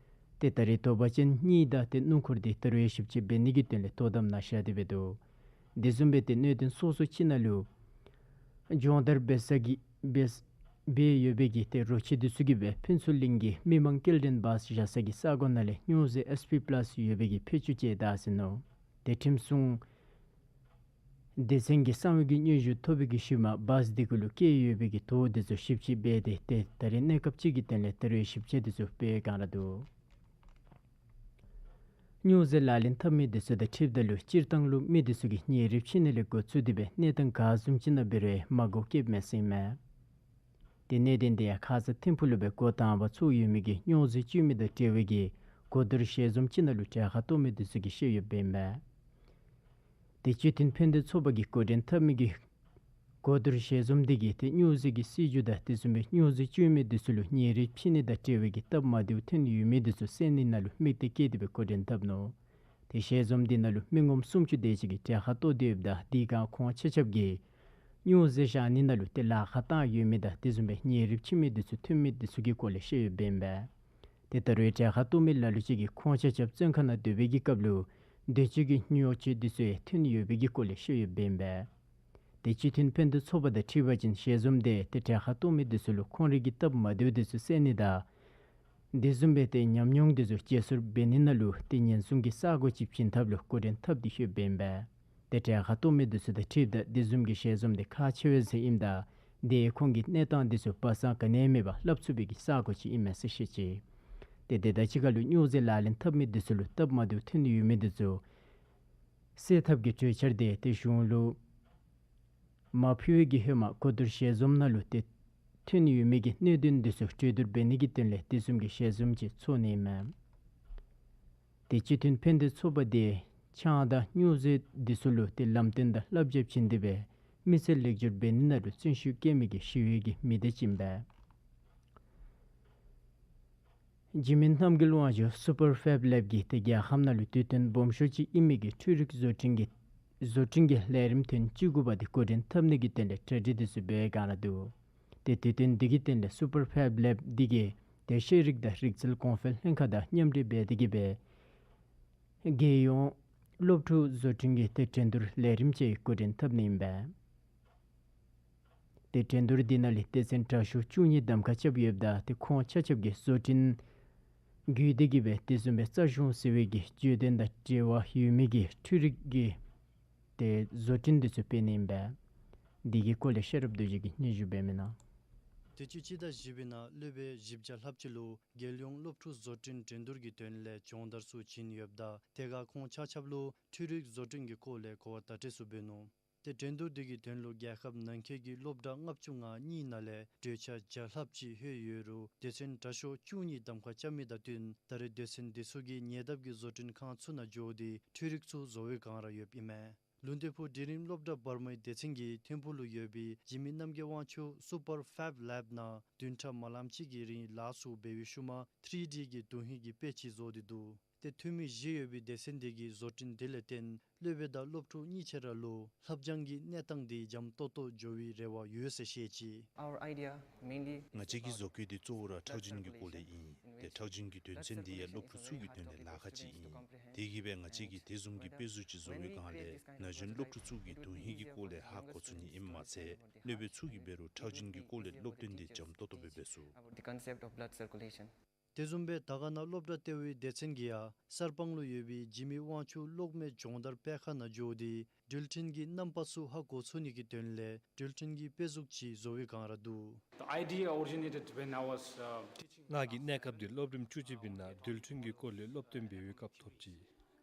ཏེ་ད་རེས་དོགས་པ་ཅན་གཉིས་དང་ཏེ་སྣུམ་འཁོར་དེ་ད་རུང་ཞིབ་དཔྱད་འབད་ནི་གི་དོན་ལས་དོ་དམ་ནང་བཞག་སྟེ་སྦེ་འདུག། དེ་བཟུམ་སྦེ་ཏེ་གནད་དོན་སོ་སོ་ཅིག་ནང་ལུ་སྦྱོང་བརྡར་འབད་ས་གི་འབད་འབད་ཡོད་པའི་གི་ཏེ་རོ་ཁྱི་དེ་ཚུ་གིས་སྦེ་ཕུན་ཚོགས་གླིང་གི་མི་མང་སྐྱེལ་འདྲེན་བཱསི་བཞག་ས་གི་ས་གོ་ནང་ལས་སྨྱོ་རྫས་ཨེསི་པི་པ་ལཱསི་ཡོད་པའི་གི་ཕད་ཅུང་ཅིག་བདའ་ཟུན་ནུག། ཏེ་ཁྲིམས་སྲུང་ སྡེ་ཚན་གྱི་གསང་བའི་གི་སྙན་ཞུ་ཐོབ་པའི་གི་ཤུལ་མ་བཱསི་འདི་གུ་ལུ་བཀལ་ཡོད་པའི་གི་དོ་འདི་ཚུ་ཞིབ་དཔྱད་འབད་དེ་ཏེ་ད་རེས་གནས་སྐབས་ཅིག་གི་དོན་ལས་ད་རེས་ཞིབ་དཔྱད་འདི་ཚུ་འབད་བའི་བསྒང་ར་འདུག། སྨྱོ་རྫས་ལག་ལེན་འཐབ་མི་འདི་ཚུ་དང་འཁྲིལཝ་ད་ལུ་སྤྱིར་བཏང་ལུ་མི་འདི་ཚུ་གིས་ཉེ་རབས་ཕྱི་ནང་ལས་འགོ་བཙུགས་ཏེ་སྦེ་གནས་སྟངས་ག་བཟུམ་ཅིག་ནང་འབད་རུང་མ་དགོཔ་བཀལཝ་མས་ཟེར་ཨིན་མས། ཏེ་གནད་དོན་འདི་ཡང་ཁ་ཙ་ཐིམ་ཕུག་ལུ་སྦེ་འགོ་དང་པ་ཚུགས་ཡོད་མི་གི་སྨྱོ་རྫས་སྤྱོད་མི་དང་འབྲེལ་བའི་གི་གོ་བསྡུར་ཞལ་འཛོམས་ཅིག་ནང་ལུ་གྲལ་ཁར་གཏོགས་མི་འདི་ཚུ་གིས་བཤད་ཡོདཔ་ཨིན་མས། ཏེ་སྤྱི་མཐུན་ཕན་བདེ་ཚོགས་པ་གིས་འགོ་འདྲེན་འཐབ་མི་གི་གོ་བསྡུར་ཞལ་འཛོམས་འདི་གིས་ཏེ་སྨྱོ་རྫས་ཀྱི་སྲིད་བྱུས་དང་དེ་བཟུམ་སྦེ་སྨྱོ་རྫས་སྤྱོད་མི་འདི་ཚུ་ལུ་ཉེ་རབས་ཕྱི་ནང་དང་འབྲེལ་བའི་གི་སྟབས་མ་བདེཝ་ཐོན་ཡོད་མི་འདི་ཚུ་སེལ་ནི་ནང་ལུ་དམིགས་གཏད་བསྐྱེད་དེ་སྦེ་འགོ་འདྲེན་འཐབ་ནུག། ཏེ་ཞལ་འཛོམས་འདི་ནང་ལུ་མི་ངོམ་སུམ་ཅུ་དེ་ཅིག་གིས་གྲལ་ཁར་གཏོགས་ཏེ་ཡོདཔ་ད་དེ་སྒང་ཁོང་ཆ་ཁྱབ་ཀྱིས་སྨྱོ་རྫས་བཞག་ནི་ནང་ལུ་ཏེ་ལཱ་ཁག་བཏང་ཡོད་མི་དང་དེ་བཟུམ་སྦེ་ཉེ་རབས་ཕྱི་མི་འདི་ཚུ་ཐོན་མི་འདི་ཚུ་གི་སྐོར་ལས་བཤད་ཡོདཔ་ཨིན་པས། ཏེ་ད་རུང་གྲལ་ཁར་གཏོགས་མི་ལ་ལུ་ཅིག་གིས་ཁོང་ཆ་ཁྱབ་བཙོན་ཁང་ནང་སྡོད་པའི་གི་སྐབས་ལུ་འདོད་སྤྱོད་ཀྱི་སྨྱོ་རྫས་འདི་ཚུ་ཡང་ཐོན་ཡོད་པའི་གི་སྐོར་ལས་བཤད་ཡོདཔ་ཨིན་པས། ཏེ་སྤྱི་མཐུན་ཕན་བདེ་ཚོགས་པ་དང་འཁྲིལ་བ་ཅིན་ཞལ་འཛོམས་འདི་ཏེ་གྲལ་ཁར་གཏོགས་མི་འདི་ཚུ་ལུ་ཁོང་རའི་གི་སྟབས་མ་བདེཝ་འདི་ཚུ་སེལ་ནི་དང་དེ་བཟུམ་སྦེ་ཏེ་ཉམས་མྱོང་འདི་ཚུ་བརྗེ་སོར་འབད་ནི་ནང་ལུ་ཏེ་ཉེན་སྲུང་གི་ས་གོ་ཅིག་བྱིན་ཐབས་ལུ་འགོ་འདྲེན་འཐབ་སྟེ་ཡོདཔ་ཨིན་པས། ཏེ་གྲལ་ཁར་གཏོགས་མི་འདི་ཚུ་དང་འཁྲིལཝ་ད་དེ་བཟུམ་གྱི་ཞལ་འཛོམས་འདི་ཁག་ཆེ་བས་ཟེར་ཨིནམ་ད་ཏེ་ཁོང་གིས་གནས་སྟངས་འདི་ཚུ་སྦ་གསང་ག་ནི་ཡང་མེད་པར་སླབ་ཚུགས་པའི་གི་ས་གོ་ཅིག་ཨིན་མས་ཟེར་བཤད་ཅི། ཏེ་དེ་དང་གཅིག་ཁར་ལུ་སྨྱོ་རྫས་ལག་ལེན་འཐབ་མི་འདི་ཚུ་ལུ་སྟབས་མ་བདེཝ་ཐོན་ཡོད་མི་འདི་ཚུ་སེལ་ཐབས་ཀྱི་གྲོས་འཆར་འདི་ཏེ་གཞུང་ལུ་མ་ཕུལ་བའི་གི་ཧེ་མ་གོ་བསྡུར་ཞལ་འཛོམས་ནང་ལུ་ཏེ་ཐོན་ཡོད་མི་གི་གནད་དོན་འདི་ཚུ་གྲོས་བསྡུར་འབད་ནི་གི་དོན་ལས་དེ་བཟུམ་གྱི་ཞལ་འཛོམས་ཅིག་ཚོགས་ནི་ཨིན་མས། ཏེ་སྤྱི་མཐུན་ཕན་བདེ་ཚོགས་པ་འདི་ཆང་དང་སྨྱོ་རྫས་འདི་ཚུ་ལུ་ཏེ་ལམ་སྟོན་དང་བསླབ་བྱ་བྱིན་ཏེ་སྦེ་མི་སེར་ལེགས་བཅོས་འབད་ནི་ནང་ལུ་བརྩོན་ཤུགས་བསྐྱེད་མི་གི་ཞི་བའི་གི་མི་སྡེ་ཅིག་ཨིན་པས། འཇིགས་མེད་རྣམ་རྒྱལ་དབང་ཕྱུག་སུ་པར་ཕེབ་ལེབ་ཀྱིས་ཏེ་རྒྱལ་ཁབ་ནང་ལུ་དུས་སྟོན་སྦོམ་ཤོས་ཅིག་ཨིན་མི་གི་འཕྲུལ་རིག་བཟོ་སྐྲུན་གྱི་བཟོ་སྐྲུན་གྱི་ལས་རིམ་ཐེངས་བཅུ་དགུ་པ་འདི་འགོ་འདྲེན་འཐབ་ནི་གི་དོན་ལས་གྲ་སྒྲིག་འདི་ཚུ་འབད་བའི་བསྒང་ར་འདུག། ཏེ་དུས་སྟོན་འདི་གི་དོན་ལས་སུ་པར་ཕེབ་ལེབ་འདི་གིས་ཏེ་ཤེས་རིག་དང་རིག་རྩལ་གོང་འཕེལ་ལྷན་ཁག་དང་མཉམ་འབྲེལ་འབད་དེ་གིས་སྦེ་རྒྱལ་ཡོངས་སློབ་ཕྲུག་བཟོ་སྐྲུན་གྱི་ཏེ་འགྲན་བསྡུར་ལས་རིམ་ཅིག་འགོ་འདྲེན་འཐབ་ནི་ཨིན་པས། ཏེ་འགྲན་བསྡུར་འདི་ནང་ལས་སྡེ་ཚན་དྲག་ཤོས་བཅུ་གཉིས་གདམ་ཁ་རྐྱབ་ཡོདཔ་ད་ཏེ་ཁོང་ཆ་ཁྱབ་ཀྱིས་བཟོ་སྐྲུན་བརྒྱུད་དེ་གིས་སྦེ་དེ་བཟུམ་སྦེ་རྩ་གཞུང་ཟེར་བའི་གི་བརྗོད་དོན་དང་འབྲེལ་བ་ཡོད་མི་གི་འཕྲུལ་རིག་གི་ཏེ་བཟོ་སྐྲུན་འདི་ཚུ་འབད་ནི་ཨིན་པས། འདི་གི་སྐོར་ལས་ཤེས་རབ་རྡོ་རྗེ་གིས་སྙན་ཞུ་འབད་མི་ནང་། དུས་ཅི་སྤྱི་ཟླ་བཞི་པའི་ནང་སློབ་དཔོན་བཞི་བརྒྱ་ལྷགཔ་ཅིག་ལུ་རྒྱལ་ཡོངས་སློབ་ཕྲུག་བཟོ་སྐྲུན་འགྲན་བསྡུར་གྱི་དོན་ལས་སྦྱོང་བརྡར་ཚུ་བྱིན་ཡོདཔ་ད་དེ་ཁར་ཁོང་ཆ་ཁྱབ་ལུ་འཕྲུལ་རིག་བཟོ་སྐྲུན་གྱི་སྐོར་ལས་གོ་བ་བརྡ་སྤྲོད་ཚུ་འབད་ནུག། ཏེ་འགྲན་བསྡུར་འདི་གི་དོན་ལུ་རྒྱལ་ཁབ་ནང་འཁོད་ཀྱི་སློབ་གྲྭ་ལྔ་བཅུ་ང་གཉིས་ནང་ལས་གྲོས་ཆོད་བརྒྱ་ལྷགཔ་ཅིག་ལྷོད་ཡོད་རུང་སྡེ་ཚན་དྲག་ཤོས་བཅུ་གཉིས་གདམ་ཁ་རྐྱབ་མི་དང་བསྟུན་ད་རེས་སྡེ་ཚན་འདི་ཚུ་གིས་ཉེ་འདབས་ཀྱི་བཟོ་སྐྲུན་ཁང་ཚུ་ནང་འགྱོ་སྟེ་འཕྲུལ་རིག་ཚུ་བཟོ་བའི་བསྒང་ར་ཡོདཔ་ཨིན་མས། ལུང་སྟོན་ཕུག་འབྲིང་རིམ་སློབ་གྲྭ་བར་མའི་སྡེ་ཚན་གྱིས་ཐིམ་ཕུག་ལུ་ཡོད་པའི་འཇིགས་མེད་རྣམ་རྒྱལ་དབང་ཕྱུག་སུ་པར་ཕེབ་ལེབ་ནང་བདུན་ཕྲག་མ་ལངམ་ཅིག་གི་རིང་ལཱ་ཚུ་འབད་བའི་ཤུལ་མ་ཐི་རི་ཌི་གི་དོན་ཧིང་གི་དཔེ་ཅིག་བཟོ་སྟེ་འདུག། ཏེ་འཐུས་མི་བཞི་ཡོད་པའི་སྡེ་ཚན་འདི་གིས་བཟོ་སྐྲུན་འདི་ལས་བརྟེན་སློབ་དཔོན་དང་སློབ་ཕྲུག་གཉིས་ཆ་ར་ལུ་ལྷབ་སྦྱང་གི་གནས་སྟངས་འདི་འཇམ་ཏོག་ཏོ་འགྱོ་བའི་རེ་བ་ཡོད་ཟེར་བཤད་ཅི། Our idea mainly ང་བཅས་ཀྱི་བཟོ་བཀོད་འདི་གཙོ་བོ་ར་ཁྲག་རྒྱུན་གྱི་སྐོར་ལས་ཨིན། ཏེ་ཁྲག་རྒྱུན་གྱི་དོན་ཚན་འདི་ཡང་སློབ་ཕྲུག་ཚུ་གི་དོན་ལས་ལཱ་ཁག་ཅིག་ཨིན། དེ་གིས་སྦེ་ང་བཅས་ཀྱིས་དེ་བཟུམ་གྱི་དཔེ་གཟུགས་ཅིག་བཟོ་བའི་བསྒང་ལས་ན་གཞོན་སློབ་ཕྲུག་ཚུ་གིས་དོན་ཧིང་གི་སྐོར་ལས་ཧ་གོ་ཚུགས་ནི་ཨིནམ་མ་ཚད་སློབ་དཔོན་ཚུ་གིས་འབད་རུང་ཁྲག་རྒྱུན་གྱི་སྐོར་ལས་སློབ་སྟོན་འདི་འཇམ་ཏོག་ཏོ་སྦེ་འབད་ཚུགས། About the concept of blood circulation. དེ་བཟུམ་སྦེ་དར་དཀར་ན་སློབ་གྲྭ་ལྟེ་བའི་སྡེ་ཚན་གྱིས་ཡང་གསར་སྤང་ལུ་ཡོད་པའི་འཇིགས་མེད་དབང་ཕྱུག་གློག་མེ་སྦྱོང་བརྡར་སྤེལ་ཁང་ནང་འགྱོ་སྟེ་འགྲུལ་འཕྲིན་གྱི་རྣམ་པ་ཚུ་ཧ་གོ་ཚུགས་ནི་གི་དོན་ལས་འགྲུལ་འཕྲིན་གྱི་དཔེ་གཟུགས་ཅིག་བཟོ་བའི་བསྒང་ར་འདུག། The idea originated when I was, uh, teaching. ང་གིས་གནས་སྐབས་འདི་སློབ་རིམ་བཅུ་གཅིག་པའི་ནང་འགྲུལ་འཕྲིན་གྱི་སྐོར་ལས་སློབ་སྟོན་འབད་བའི་སྐབས་ཐོབ་ཅི།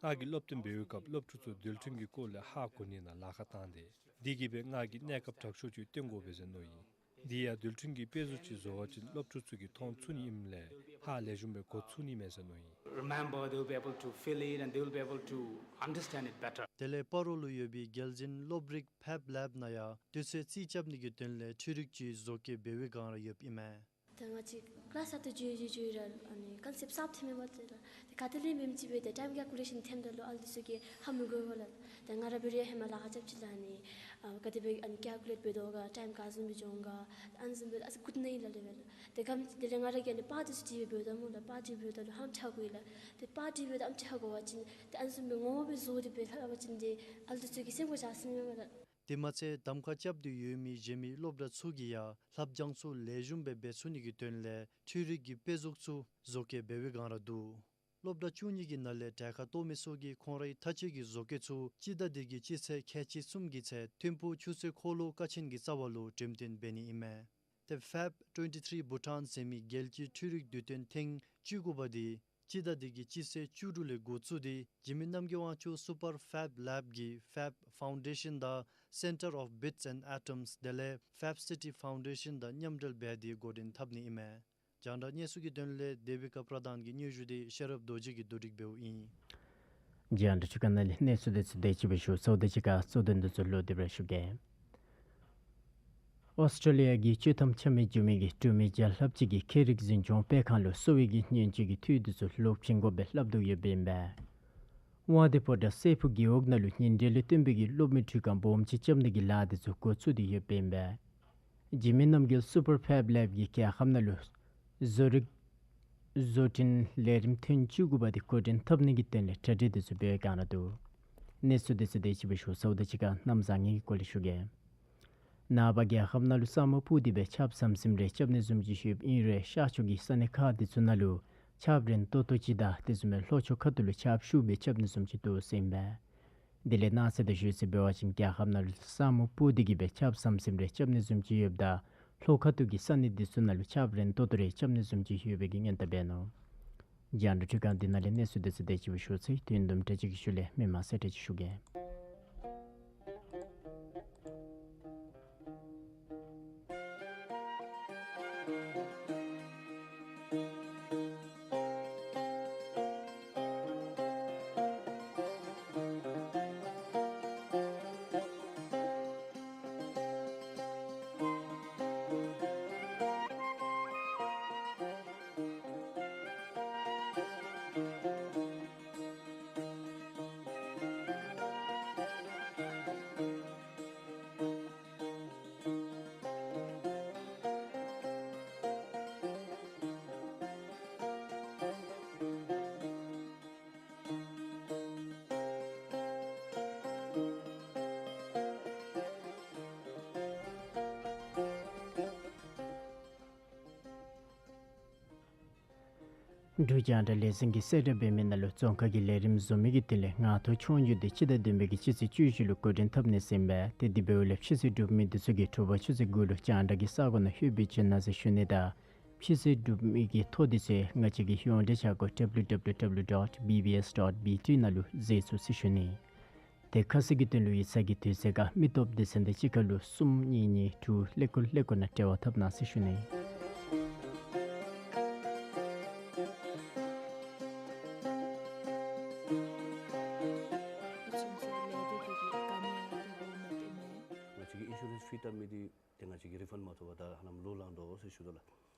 ང་གིས་སློབ་སྟོན་འབད་བའི་སྐབས་སློབ་ཕྲུག་ཚུ་འགྲུལ་འཕྲིན་གྱི་སྐོར་ལས་ཧ་གོ་ནི་ནང་ལཱ་ཁག་བཏང་སྟེ། དེ་གིས་སྦེ་ང་གིས་གནས་སྐབས་དྲག་ཤོས་ཅིག་སྟོན་དགོ་པས་ཟེར་མནོ་ཡི། དེ་ཡང་འགྲུལ་འཕྲིན་གྱི་དཔེ་གཟུགས་ཅིག་བཟོ་བ་ཅིན་སློབ་ཕྲུག་ཚུ་གིས་མཐོང་ཚུགས་ནི་ཨིནམ་ལས་ཧ་ལེགས་ཤོམ་སྦེ་གོ་ཚུགས་ནི་མས་ཟེར་མནོ་ཡི། Remember, they will be able to feel it and they will be able to understand it better. དེ་ལས་སྤ་རོ་ལུ་ཡོད་པའི་རྒྱལ་འཛིན་སློབ་རིག་ཕེབ་ལེབ་ནང་ཡང་དུས་ཚོད་རྩིས་རྐྱབ་ནི་གི་དོན་ལས་འཕྲུལ་རིག་ཅིག་བཟོ་བཀོད་འབད་བའི་བསྒང་ར་ཡོདཔ་ཨིན་མས། ད་ང་བཅས་ཀི་ལཱསི་ཨ་ཏུ་འགྱོ་འགྱོ་འགྱོ་ར་ཨ་ནི་ཀོན་སེཔཊ་གསརཔ་ཐོནམ་མས་པ། ཏེ་ད་ག་ཏེ་ལས་འབདཝ་ཅིག་སྦེ་ཏེ་ཊའིམ་ཀེལ་ཀུ་ལེ་ཤཱན་འཐེནམ་ད་ལུ་ཨ་ལུ་ཚུ་གིས་ཧ་མི་གོ་བས་ལགས། ཏེ་ང་ར་འབད་རུང་ཧེ་མ་ལཱ་ཁག་རྐྱབ་ཅི་ལགས། ཨ་ནི་ཨ་ག་དེ་སྦེ་ཨ་ནི་ཀེལ་ཀུ་ལེཊ་འབད་དོ་ག་ཊའིམ་ག་བཟུམ་སྦེ་འགྱོ་འོང་ག་ཨ་ནི་བཟུམ་སྦེ་ཨ་ཙི་འགོར་ནི་ཨིན་ལགས་ལགས་པས་ལགས། ཏེ་ག་དེ་ལས་ང་ར་གིས་ཨ་ནི་པར་འདི་ཚུ་བྲིས་སྦེ་འབདཝ་ད་སྨོ་ལགས། པར་བྲིས་འབདཝ་ད་ལུ་ཧ་ལམ་ཧ་གོ་ཡི་ལགས། ཏེ་པར་བྲིས་འབདཝ་ད་ཨ་ནི་ཧ་གོ་བ་ཅིན་ཏེ་ཨ་ནི་བཟུམ་སྦེ་ངོ་མ་སྦེ་བཟོ་སྟེ་འབད་ལྷབ་པ་ཅིན་ཏེ་ཨ་ལུ་ཚུ་གི་སེམས་ཁར་བཞག་ས་མེད་པ་ལགས། དེ་མ་ཚད་གདམ་ཁ་རྐྱབ་སྟེ་ཡོད་མི་གཞན་མི་སློབ་གྲྭ་ཚུ་གིས་ཡང་ལྷབ་སྦྱང་ཚུ་ལེགས་ཤོམ་སྦེ་འབད་ཚུགས་ནི་གི་དོན་ལས་འཕྲུལ་རིག་གི་དཔེ་གཟུགས་ཚུ་བཟོ་བཀོད་འབད་བའི་བསྒང་ར་འདུག། སློབ་གྲྭ་བཅུ་གཉིས་ཀྱི་ནང་ལས་གྲལ་ཁར་གཏོགས་མི་ཚུ་གིས་ཁོང་རའི་མཐའ་དཔྱད་ཀྱི་བཟོ་བཀོད་ཚུ་སྤྱི་ཟླ་འདི་གི་སྤྱི་ཚེས་ཁལ་གཅིག་གསུམ་གྱི་ཚེ་ཐིམ་ཕུག་ཆུ་ཚོད་འཁོར་ལོ་ཀ་ཆེན་གྱི་རྩ་བ་ལུ་འགྲེམས་སྟོན་འབད་ནི་ཨིན་མས། ཏེ་ཕེབ་ཊུ་ཝེན་ཊི་ཐི་རི་བྷུ་ཊཱན་ཟེར་མི་རྒྱལ་སྤྱིའི་འཕྲུལ་རིག་དུས་སྟོན་ཐེངས་བཅུ་དགུ་པ་འདི་སྤྱི་ཟླ་འདི་གི་སྤྱི་ཚེས་བཅུ་དྲུག་ལས་འགོ་བཙུགས་ཏེ་འཇིགས་མེད་རྣམ་རྒྱལ་དབང་ཕྱུག་སུ་པར་ཕེབ་ལེབ་ཀྱི་ཕེབ་ཕའུན་ཌེ་ཤཱན་དང་Centre of Bits and Atoms དེ་ལས་ཕེབ་སི་ཊི་ཕའུན་ཌེ་ཤཱན་དང་མཉམ་འབྲེལ་འབད་དེ་འགོ་འདྲེན་འཐབ་ནི་ཨིན་མས། རྒྱང་བསྒྲགས་གནས་ཚུལ་གྱི་དོན་ལས་དེ་བི་ཀ་པྲ་དཱན་གྱི་སྙན་ཞུ་འདི་ཤེས་རབ་རྡོ་རྗེ་གིས་བསྡུ་སྒྲིག་འབདཝ་ཨིན། རྒྱང་བསྒྲགས་ཁྲི་ཀ་ནང་ལས་གནས་ཚུལ་དེ་ཚུ་དེ་ཅིག་སྦེ་ཞུ་ཚརཝ་ད་གཅིག་ཁར་གཙོ་དོན་དེ་ཚུ་ལོག་སྟེ་སྦེ་ཞུ་གེ། ཨོསི་ཊྲེ་ལི་ཡ་གི་སྤྱོད་ཐམ་ཆ་མེད་འགྱོ་མི་གི་འབྲུག་མི་བརྒྱ་ལྷགཔ་ཅིག་གིས་ཁྱད་རིག་འཛིན་སྐྱོང་སྤེལ་ཁང་ལུ་གསོ་བའི་གི་ཉེན་བཅོལ་གྱི་འཐུས་དེ་ཚུ་ལོག་བྱིན་དགོ་པའི་སླབ་དོ་ཡོདཔ་ཨིན་པས། དབང་འདུས་ཕོ་བྲང་སྲས་ཕུག་རྒེད་འོག་ནང་ལུ་ཉིན་དྲོད་ལས་བརྟེན་པའི་གི་གློག་མེ་འཕྲུལ་ཁང་སྦོམ་ཅིག་རྐྱབ་ནི་གི་ལཱ་དེ་ཚུ་འགོ་བཙུགས་ཏེ་ཡོདཔ་ཨིན་པས། འཇིགས་མེད་རྣམ་རྒྱལ་སུ་པར་ཕེབ་ལེབ་ཀྱིས་རྒྱལ་ཁབ་ནང་ལུ་བཟོ་རིག་བཟོ་སྐྲུན་ལས་རིམ་ཐེངས་བཅུ་དགུ་པ་དེ་འགོ་འདྲེན་འཐབ་ནི་གི་དོན་ལས་གྲ་སྒྲིག་དེ་ཚུ་འབད་བའི་སྒང་ར་འདུག། གནས་ཚུལ་དེ་ཚུ་དེ་ཅིག་སྦེ་ཞུ་ཚརཝ་ད་གཅིག་ཁར་གནམ་བཟང་ངན་གྱི་སྐོར་ལས་ཞུ་གེ། ནངས་པ་རྒྱལ་ཁབ་ནང་ལུ་ས་སྨུག་སྤུབས་ཏེ་སྦེ་ཆརཔ་ཟམ་ཟིམ་རེ་རྐྱབ་ནི་བཟུམ་ཅིག་ཡོདཔ་ཨིན་རུང་ཤར་ཕྱོགས་ཀྱི་ས་གནས་ཁག་དེ་ཚུ་ནང་ལུ་ཆརཔ་རན་ཏོག་ཏོ་ཅིག་དང་དེ་བཟུམ་སྦེ་ལྷོ་ཕྱོགས་ཁ་ཐུག་ལུ་ཆརཔ་ཤུགས་སྦེ་རྐྱབ་ནི་བཟུམ་ཅིག་འདུག་ཟེར་ཨིན་པས། དེ་ལས་གནངས་ཚེ་དང་ཞུ་ཚེ་འབད་བ་ཅིན་རྒྱལ་ཁབ་ནང་ལུ་ས་སྨུག་སྤུབས་ཏེ་གི་སྦེ་ཆརཔ་ཟམ་ཟིམ་རེ་རྐྱབ་ནི་བཟུམ་ཅིག་ཡོདཔ་ད་ལྷོ་ཁ་ཐུག་གི་ས་གནས་དེ་ཚུ་ནང་ལུ་ཆརཔ་རན་ཏོག་ཏོ་རེ་རྐྱབ་ནི་བཟུམ་ཅིག་ཡོད་པའི་གི་སྔོན་བརྡ་འབད་ནུག། རྒྱང་བསྒྲགས་ཁྲི་ཀ་འདི་ནང་ལས་གནས་ཚུལ་དེ་ཚུ་དེ་ཅིག་སྦེ་ཞུ་ཚར་ཡི། དུས་ཡུན་དུམ་གྲ་ཅིག་གི་ཤུལ་ལས་མི་མང་གསལ་བསྒྲགས་ཅིག་ཞུ་གེ། འབྲུག་རྒྱང་བསྒྲགས་ལས་འཛིན་གྱིས་གསལ་བསྒྲགས་འབད་མི་ནང་ལུ་རྫོང་ཁག་གི་ལས་རིམ་བཟོ་མི་གི་དོན་ལས་ངང་ཐོག་ཆོས་རྒྱུགས་འདི་སྤྱི་ཟླ་བདུན་པའི་གི་སྤྱི་ཚེས་བཅུ་བཞི་ལུ་འགོ་འདྲེན་འཐབ་ནི་ཟེར་ཨིན་པས། ཏེ་དེ་འབདཝ་ལས་ཕྱི་ཚེས་དྲུག་མི་འདི་ཚུ་གིས་དྲོ་པ་ཆུ་ཚོད་དགུ་ལུ་རྒྱང་བསྒྲགས་ཀྱི་ས་གོ་ནང་ལྷོད་པའི་བྱོན་གནང་ཟེར་ཞུ་ནི་དང་ཕྱི་ཚེས་དྲུག་མི་གི་ཐོ་འདི་ཚུ་ང་བཅས་ཀྱི་ཡོངས་འབྲེལ་བྱ་སྒོ་W W W dot B B S dot B T ནང་ལུ་མཛད་ཚུགས་ཟེར་ཞུ་ནི། ཏེ་ཁ་གསལ་གྱི་དོན་ལུ་ཡིག་ཚང་གི་དུས་ཚོད་ཁར་མི་སྟོབས་སྡེ་ཚན་དང་གཅིག་ཁར་ལུ་གསུམ་གཉིས་གཉིས་དྲུག་ཀླད་ཀོར་ཀླད་ཀོར་ནང་འབྲེལ་བ་འཐབ་གནང་ཟེར་ཞུ་ནི། ང་བཅས་ཀྱིས་ཨིན་ཤུ་རེནསི་ཕི་བཏབ་མི་འདི་ཏེ་ང་བཅས་ཀྱིས་རི་ཕཱན་མ་ཐོབ་པར་ད་ཧ་ལམ་ལོ་ལང་དོ་ཟེར་ཞུ་དོ་ལགས།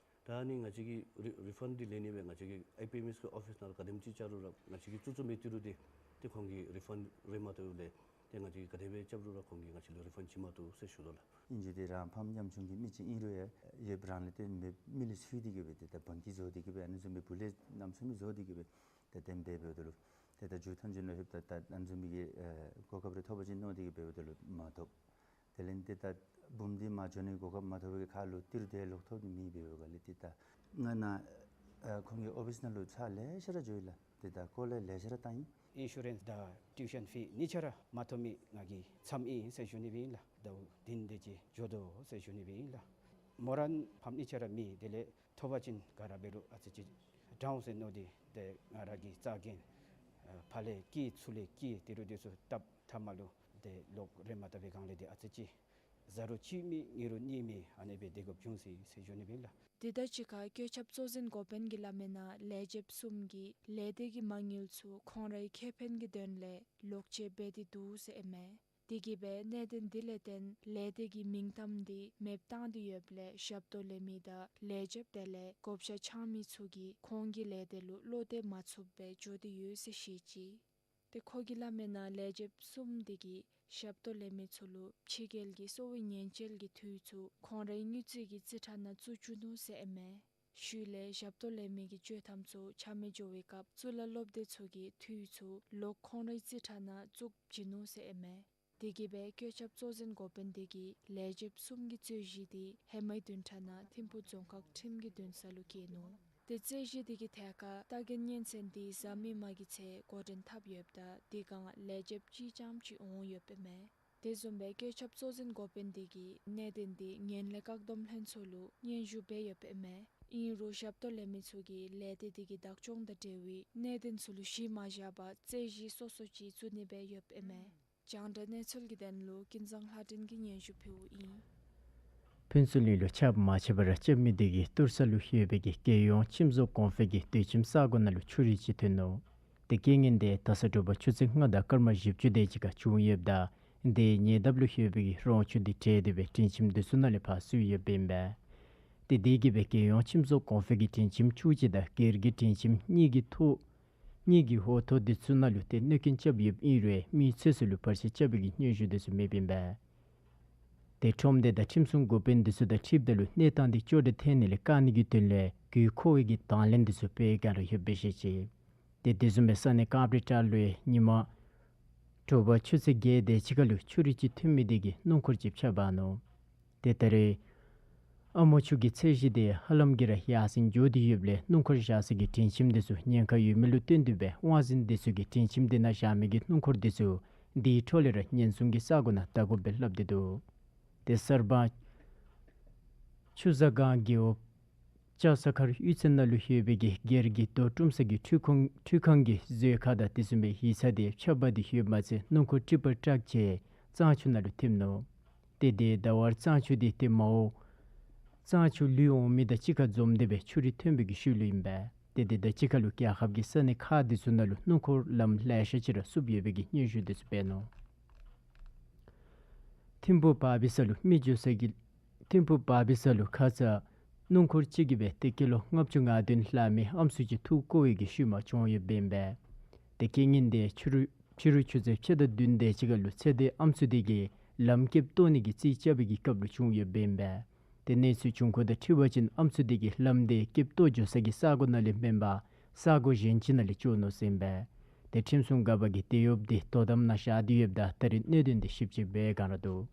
ད་ནི་ང་བཅས་ཀྱིས་རི་རི་ཕཱན་འདི་ལེན་ནི་སྦེ་ང་བཅས་ཀྱིས་ཨའི་པི་ཨེམ་ཨེསི་གི་ཨོ་ཕིསི་ནང་ལུ་ག་དེམ་ཅིག་བཅར་རུང་ར་ང་བཅས་ཀྱིས་བཙུགས་བཙུགས་མི་དེ་རུ་ཏེ་ཏེ་ཁོང་གིས་རི་ཕཱན་རེ་མ་བཏབ་ལས་ཏེ་ང་བཅས་ཀྱིས་ག་དེ་སྦེ་རྐྱབ་རུང་ར་ཁོང་གིས་ང་བཅས་ལུ་རི་ཕཱན་བྱིན་མ་བཏུབ་ཟེར་ཞུ་དོ་ལགས། ཨིན་ཅི་ཏེ་རང་ཕམ་ཉམ་ཆུང་གི་མི་ཅིག་ཨིན་རུང་ཡང་ཡོདཔ་རང་ལས་ཏེ་མི་མི་ལུ་ཚུད་དེ་གི་སྦེ་ཏེ་ད་བང་རྐྱང་བཟོ་སྟེ་གི་སྦེ་ཨ་ནི་བཟུམ་སྦེ་བུ་ལས་གནམ་མེད་ས་མེད་བཟོ་སྟེ་གི་སྦེ་ཏེ་དེམ་དེ་འབདཝ་ད་ལུ་ཏེ་ད་མཇུག་མཐའ་མཇུག་ནང་ལྷོདཔ་ད་ད་ཨ་ནི་བཟུམ་མའི་གི་ཨེ་གོ་སྐབས་རེ་ཐོབ་པ་ཅིན་མནོ་སྟེ་གི་འབདཝ་ད་ལུ་མ་ཐོབ། དེ་ལས་ཏེ་ད་བུམོ་འདི་མར་འགྱོ་ནི་གོ་སྐབས་མ་ཐོབ་པའི་ཁར་ལུ་ཏི་རུ་དེ་ལོག་ཐོབ་ནི་མེད་པའི་སྒང་ལས་ཏེ་ད་ང་ནཱ་ཨ་ཁོང་གི་ཨོ་ཕིསི་ནང་ལུ་ཚར་ལེ་ཤ་ར་འགྱོ་ཡི་ལགས། ཏེ་ད་སྐོར་ལས་ལེ་ཤ་ར་བཏང་ཡི། ཨིན་ཤུ་རེནསི་དང་ཊིའུ་ཤཱན་ཕི་གཉིས་ཆ་ར་མ་ཐོབ་མི་ང་གི་མཚམས་ཨིན་ཟེར་ཞུ་ནི་སྦེ་ཨིན་ལགས། ཟླཝ་བདུན་དེ་ཅིག་འགྱོ་དོ་ཟེར་ཞུ་ནི་སྦེ་ཨིན་ལགས། མོ་ར་ཕམ་གཉིས་ཆ་ར་མེད། དེ་ལས་ཐོབ་པ་ཅིན་ག་ར་འབད་རུང་ཨ་ཙི་ཅིག་དྲག་འོང་ཟེར་མནོ་སྟེ་ཏེ་ང་ར་གིས་རྩ་འགེངས་ཨ་ཕར་ལས་བསྐྱལ་ཚུར་ལས་བསྐྱལ་ཏི་རུ་དེ་ཚུ་བཏབ་ཐ་མ་ལུ་ཏེ་ལོག་རེ་མ་བཏབ་པའི་སྒང་ལས་ཏེ་ཨ་ཙི་ཅིག་གཟའ་རུ་གཅིག་མེད་ཉིན་རུ་གཉིས་མེད་ཨ་ནི་སྦེ་སྡོད་དགོཔ་བྱུང་ཟེར་ཟེར་ཞུ་ནི་སྦེ་ཨིན་ལགས། དེ་དང་གཅིག་ཁར་བཀོད་ཁྱབ་གཙོ་འཛིན་འགོ་དཔོན་གྱིས་སླབ་མིའི་ནང་ལས་བྱེདཔ་གསུམ་གྱིས་ལས་སྡེ་གི་མ་དངུལ་ཚུ་ཁོང་རའི་ཁེ་ཕན་གྱི་དོན་ལས་ལོག་སྤྱོད་འབད་དེ་འདུག་ཟེར་ཨིན་མས། དེ་གིས་སྦེ་གནད་དོན་འདི་ལས་བརྟེན་ལས་སྡེ་གི་མིང་གཏམ་འདི་མེདཔ་བཏང་སྟེ་ཡོདཔ་ལས་ཞབས་ཏོག་ལེན་མི་དང་ལས་བྱེདཔ་དེ་ལས་བགོ་བཤའ་འཆང་མི་ཚུ་གིས་ཁོང་གི་ལས་སྡེ་ལུ་བློ་གཏད་མ་ཚུགསཔ་སྦེ་འགྱོ་སྟེ་ཡོད་ཟེར་བཤད་ཅི། ཏེ་ཁོ་གིས་སླབ་མིའི་ནང་ལས་བྱེདཔ་གསུམ་དེ་གིས་ཞབས་ཏོག་ལེན་མི་ཚུ་ལུ་ཕྱི་རྒྱལ་གྱི་གསོ་བའི་ཉེན་བཅོལ་གྱི་འཐུས་ཚུ་ཁོང་རའི་དངུལ་རྩིས་ཀྱི་རྩིས་ཁྲ་ནང་བཙུགས་བཅུག་ནུག་ཟེར་ཨིན་མས། ཤུལ་ལས་ཞབས་ཏོག་ལེན་མི་གི་བཅོལ་ཐམ་ཚུ་ཆ་མེད་འགྱོ་བའི་སྐབས་གཙུག་ལག་སློབ་སྡེ་ཚུ་གིས་འཐུས་ཚུ་ལོག་ཁོང་རའི་རྩིས་ཁྲ་ནང་བཙུགས་བྱིན་ནུག་ཟེར་ཨིན་མས། དེ་གིས་སྦེ་བཀོད་ཁྱབ་གཙོ་འཛིན་འགོ་དཔོན་དེ་གིས་ལས་བྱེདཔ་གསུམ་གྱི་རྩོད་གཞི་དེ་ཧེ་མའི་བདུན་ཕྲག་ནང་ཐིམ་ཕུག་རྫོང་ཁག་ཁྲིམས་ཀྱི་འདུན་ས་ལུ་བཀལ་ནུག། ཏེ་རྩོད་གཞི་དེ་གི་ཐད་ཁར་ལྟ་རྒྱན་སྙན་གསན་དེ་གཟའ་མིག་དམར་གྱི་ཚེ་འགོ་འདྲེན་འཐབ་ཡོདཔ་ད་དེ་སྒང་ལས་བྱེདཔ་གཅིག་རྐྱངམ་ཅིག་འོང་ཡོདཔ་ཨིན་མས། དེ་བཟུམ་སྦེ་བཀོད་ཁྱབ་གཙོ་འཛིན་འགོ་དཔོན་དེ་གིས་གནད་དོན་དེ་ངན་ལྷད་བཀག་སྡོམ་ལྷན་ཚོགས་ལུ་སྙན་ཞུ་འབད་ཡོདཔ་ཨིན་མས། ཨིན་རུང་ཞབས་ཏོག་ལེན་མི་ཚུ་གིས་ལས་སྡེ་དེ་གི་བདག་སྐྱོང་དང་འབྲེལ་བའི་གནད་དོན་ཚུ་ལུ་གཞི་མ་བཞག་པར་རྩོད་གཞི་སོ་སོ་ཅིག་བཙུགས་ནི་སྦེ་ཡོདཔ་ཨིན་མས། རྒྱང་བསྒྲགས་གནས་ཚུལ་གྱི་དོན་ལུ་ཀུན་བཟང་ལྷ་སྒྲོན་གྱིས་སྙན་ཞུ་ཕུལཝ་ཨིན། ཕུན་ཚོགས་གླིང་ལུ་ཆརཔ་མ་ཆད་པར་རྐྱབ་མི་དེ་གིས་ཏུར་ས་ལུ་ཡོད་པའི་གི་རྒྱལ་ཡོངས་ཁྱིམ་བཟོ་གོང་འཕེལ་གྱི་སྡོད་ཁྱིམ་ས་གོ་ནང་ལུ་ཆུ་རུད་ཅིག་ཐོན་ནུག། ཏེ་རྐྱེན་ངན་དེ་ད་ས་དྲོ་པ་ཆུ་ཚོད་ལྔ་དང་སྐར་མ་བཞི་བཅུ་དེ་ཅིག་ཁར་བྱུང་ཡོདཔ་ད་དེའི་ཉེ་འདབས་ལུ་ཡོད་པའི་གི་རོང་ཆུ་དེ་བྲེགས་ཏེ་སྦེ་སྒྲིང་ཁྱིམ་དེ་ཚུ་ནང་ལས་ཕར་བསུ་ཡོདཔ་ཨིན་པས། ཏེ་དེ་གིས་སྦེ་རྒྱལ་ཡོངས་ཁྱིམ་བཟོ་གོང་འཕེལ་གྱི་སྒྲིང་ཁྱིམ་བཅུ་གཅིག་དང་སྒེར་གྱི་སྒྲིང་ཁྱིམ་གཉིས་ཀྱི་ཐོག་གཉིས་ཀྱི་འོག་ཐོག་དེ་ཚུ་ནང་ལུ་ཏེ་གནོད་སྐྱོན་རྐྱབ་ཡོདཔ་ཨིན་རུང་མི་ཚེ་ཚུ་ལུ་བར་ཆད་རྐྱབ་པའི་གི་སྙན་ཞུ་དེ་ཚུ་མེདཔ་ཨིན་པས། ཏེ་ཁྲོམ་སྡེ་དང་ཁྲིམས་སྲུང་འགོ་དཔོན་དེ་ཚུ་དང་འཁྲིལཝ་ད་ལུ་གནས་སྟངས་དེ་ཅོག་འཐདཔ་ཐོན་ནི་ལས་བཀག་ནི་གི་དོན་ལས་དགོས་མཁོ་བའི་གི་དང་ལེན་དེ་ཚུ་འབད་བའི་བསྒང་ར་ཡོདཔ་སྦེ་བཤད་ཅི། ཏེ་དེ་བཟུམ་སྦེ་ས་གནས་ཀམ་རི་ཊ་ལུ་ཡང་ཉིན་མ་དྲོ་པ་ཆུ་ཚོད་བརྒྱད་དེ་ཅིག་ཁར་ལུ་ཆུ་རུད་ཅིག་ཐོན་མི་དེ་གིས་སྣུམ་འཁོར་ཅིག་འཕྱགས་འབག་ནུག། ཏེ་ད་རེས་ཨ་མོ་ཆུ་གི་ཚད་གཞི་དེ་ཧ་ལམ་གྱིས་ར་ཡར་སེང་འགྱོ་སྟེ་ཡོདཔ་ལས་སྣུམ་འཁོར་བཞག་ས་གི་སྒྲིང་ཁྱིམ་དེ་ཚུ་ཉེན་ཁ་ཡོད་མི་ལུ་བརྟེན་ཏེ་སྦེ་དབང་འཛིན་དེ་ཚུ་གིས་སྒྲིང་ཁྱིམ་དེ་ནང་བཞག་མི་གི་སྣུམ་འཁོར་དེ་ཚུ་དེའི་འཕྲོ་ལས་ར་ཉེན་སྲུང་གི་ས་གོ་ནང་བདའ་དགོཔ་སྦེ་སླབ་སྟེ་འདུག། ཏེ་གསར་སྤང་ཆུ་བཟའ་སྒང་རྒེད་འོག་ལྕགས་ས་མཁར་གཡུས་ཚན་ནང་ལུ་ཡོད་པའི་གི་སྒེར་གྱི་རྡོ་བཀྲུམ་ས་གི་འཕྲུལ་ཁང་འཕྲུལ་ཁང་གི་བཟོ་ཁང་དང་དེ་བཟུམ་སྦེ་ཡིག་ཚང་དེ་འཕྱགས་འབག་སྟེ་ཡོདཔ་མ་ཚད་སྣུམ་འཁོར་ཊི་པར་ཊག་ཅིག་གཙང་ཆུ་ནང་ལུ་ཐིམ་ནུག། ཏེ་དེ་ཟླ་བ་གཙང་ཆུ་དེ་ཏེ་མ་འོངས་གཙང་ཆུ་ལུད་འོང་མི་དང་གཅིག་ཁར་འཛོམས་ཏེ་སྦེ་ཆུ་རུད་ཐོན་པའི་གི་ཤུལ་ལུ་ཨིན་པས། ཏེ་དེ་དང་གཅིག་ཁར་ལུ་རྒྱལ་ཁབ་ཀྱི་ས་གནས་ཁག་དེ་ཚུ་ནང་ལུ་སྣུམ་འཁོར་ལམ་ལེ་ཤ་ཅིག་ར་བསུབ་ཡོད་པའི་གི་སྙན་ཞུ་དེ་ཚུ་འབད་ནུག། ཐིམ་ཕུག་བར་པའི་ས་ལུ་མི་འགྱོ་ས་གི་ཐིམ་ཕུག་བར་པའི་ས་ལུ་ཁ་ཙ་སྣུམ་འཁོར་ཅིག་གིས་སྦེ་ཏེ་ཀི་ལོ་ལྔ་བཅུ་ང་བདུན་ལྷག་མི་ཨམ་སྲུ་ཅིག་འཐུ་བཀོ་བའི་གི་ཤུལ་མ་བྱུང་ཡོདཔ་ཨིན་པས། ཏེ་རྐྱེན་ངན་དེ་ཕྱི་རུ་ཕྱི་རུ་ཆུ་ཚོད་ཕྱེད་དང་བདུན་དེ་ཅིག་ཁར་ལུ་ཚེ་འདས་ཨམ་སྲུ་དེ་གིས་ལམ་སྐེདཔ་བཏོག་ནི་གི་རྩིས་རྐྱབ་པའི་གི་སྐབས་ལུ་བྱུང་ཡོདཔ་ཨིན་པས། ཏེ་གནས་ཚུལ་བྱུང་ཁུངས་དང་འཁྲིལ་བ་ཅིན་ཨམ་སྲུ་དེ་གིས་ལམ་དེ་སྐེདཔ་བཏོག་འགྱོ་ས་གི་ས་གོ་ནང་ལས་མེན་པར་ས་གོ་གཞན་ཅིག་ནང་ལས་བཅོ་ནུག་ཟེར་ཨིན་པས། ཏེ་ཁྲིམས་སྲུང་འགག་པ་གིས་དེད་གཡོགཔ་དེ་དོ་དམ་ནང་བཞག་སྟེ་ཡོདཔ་ད་ད་རེས་གནད་དོན་དེ་ཞིབ་དཔྱད་འབད་བའི་བསྒང་ར་འདུག།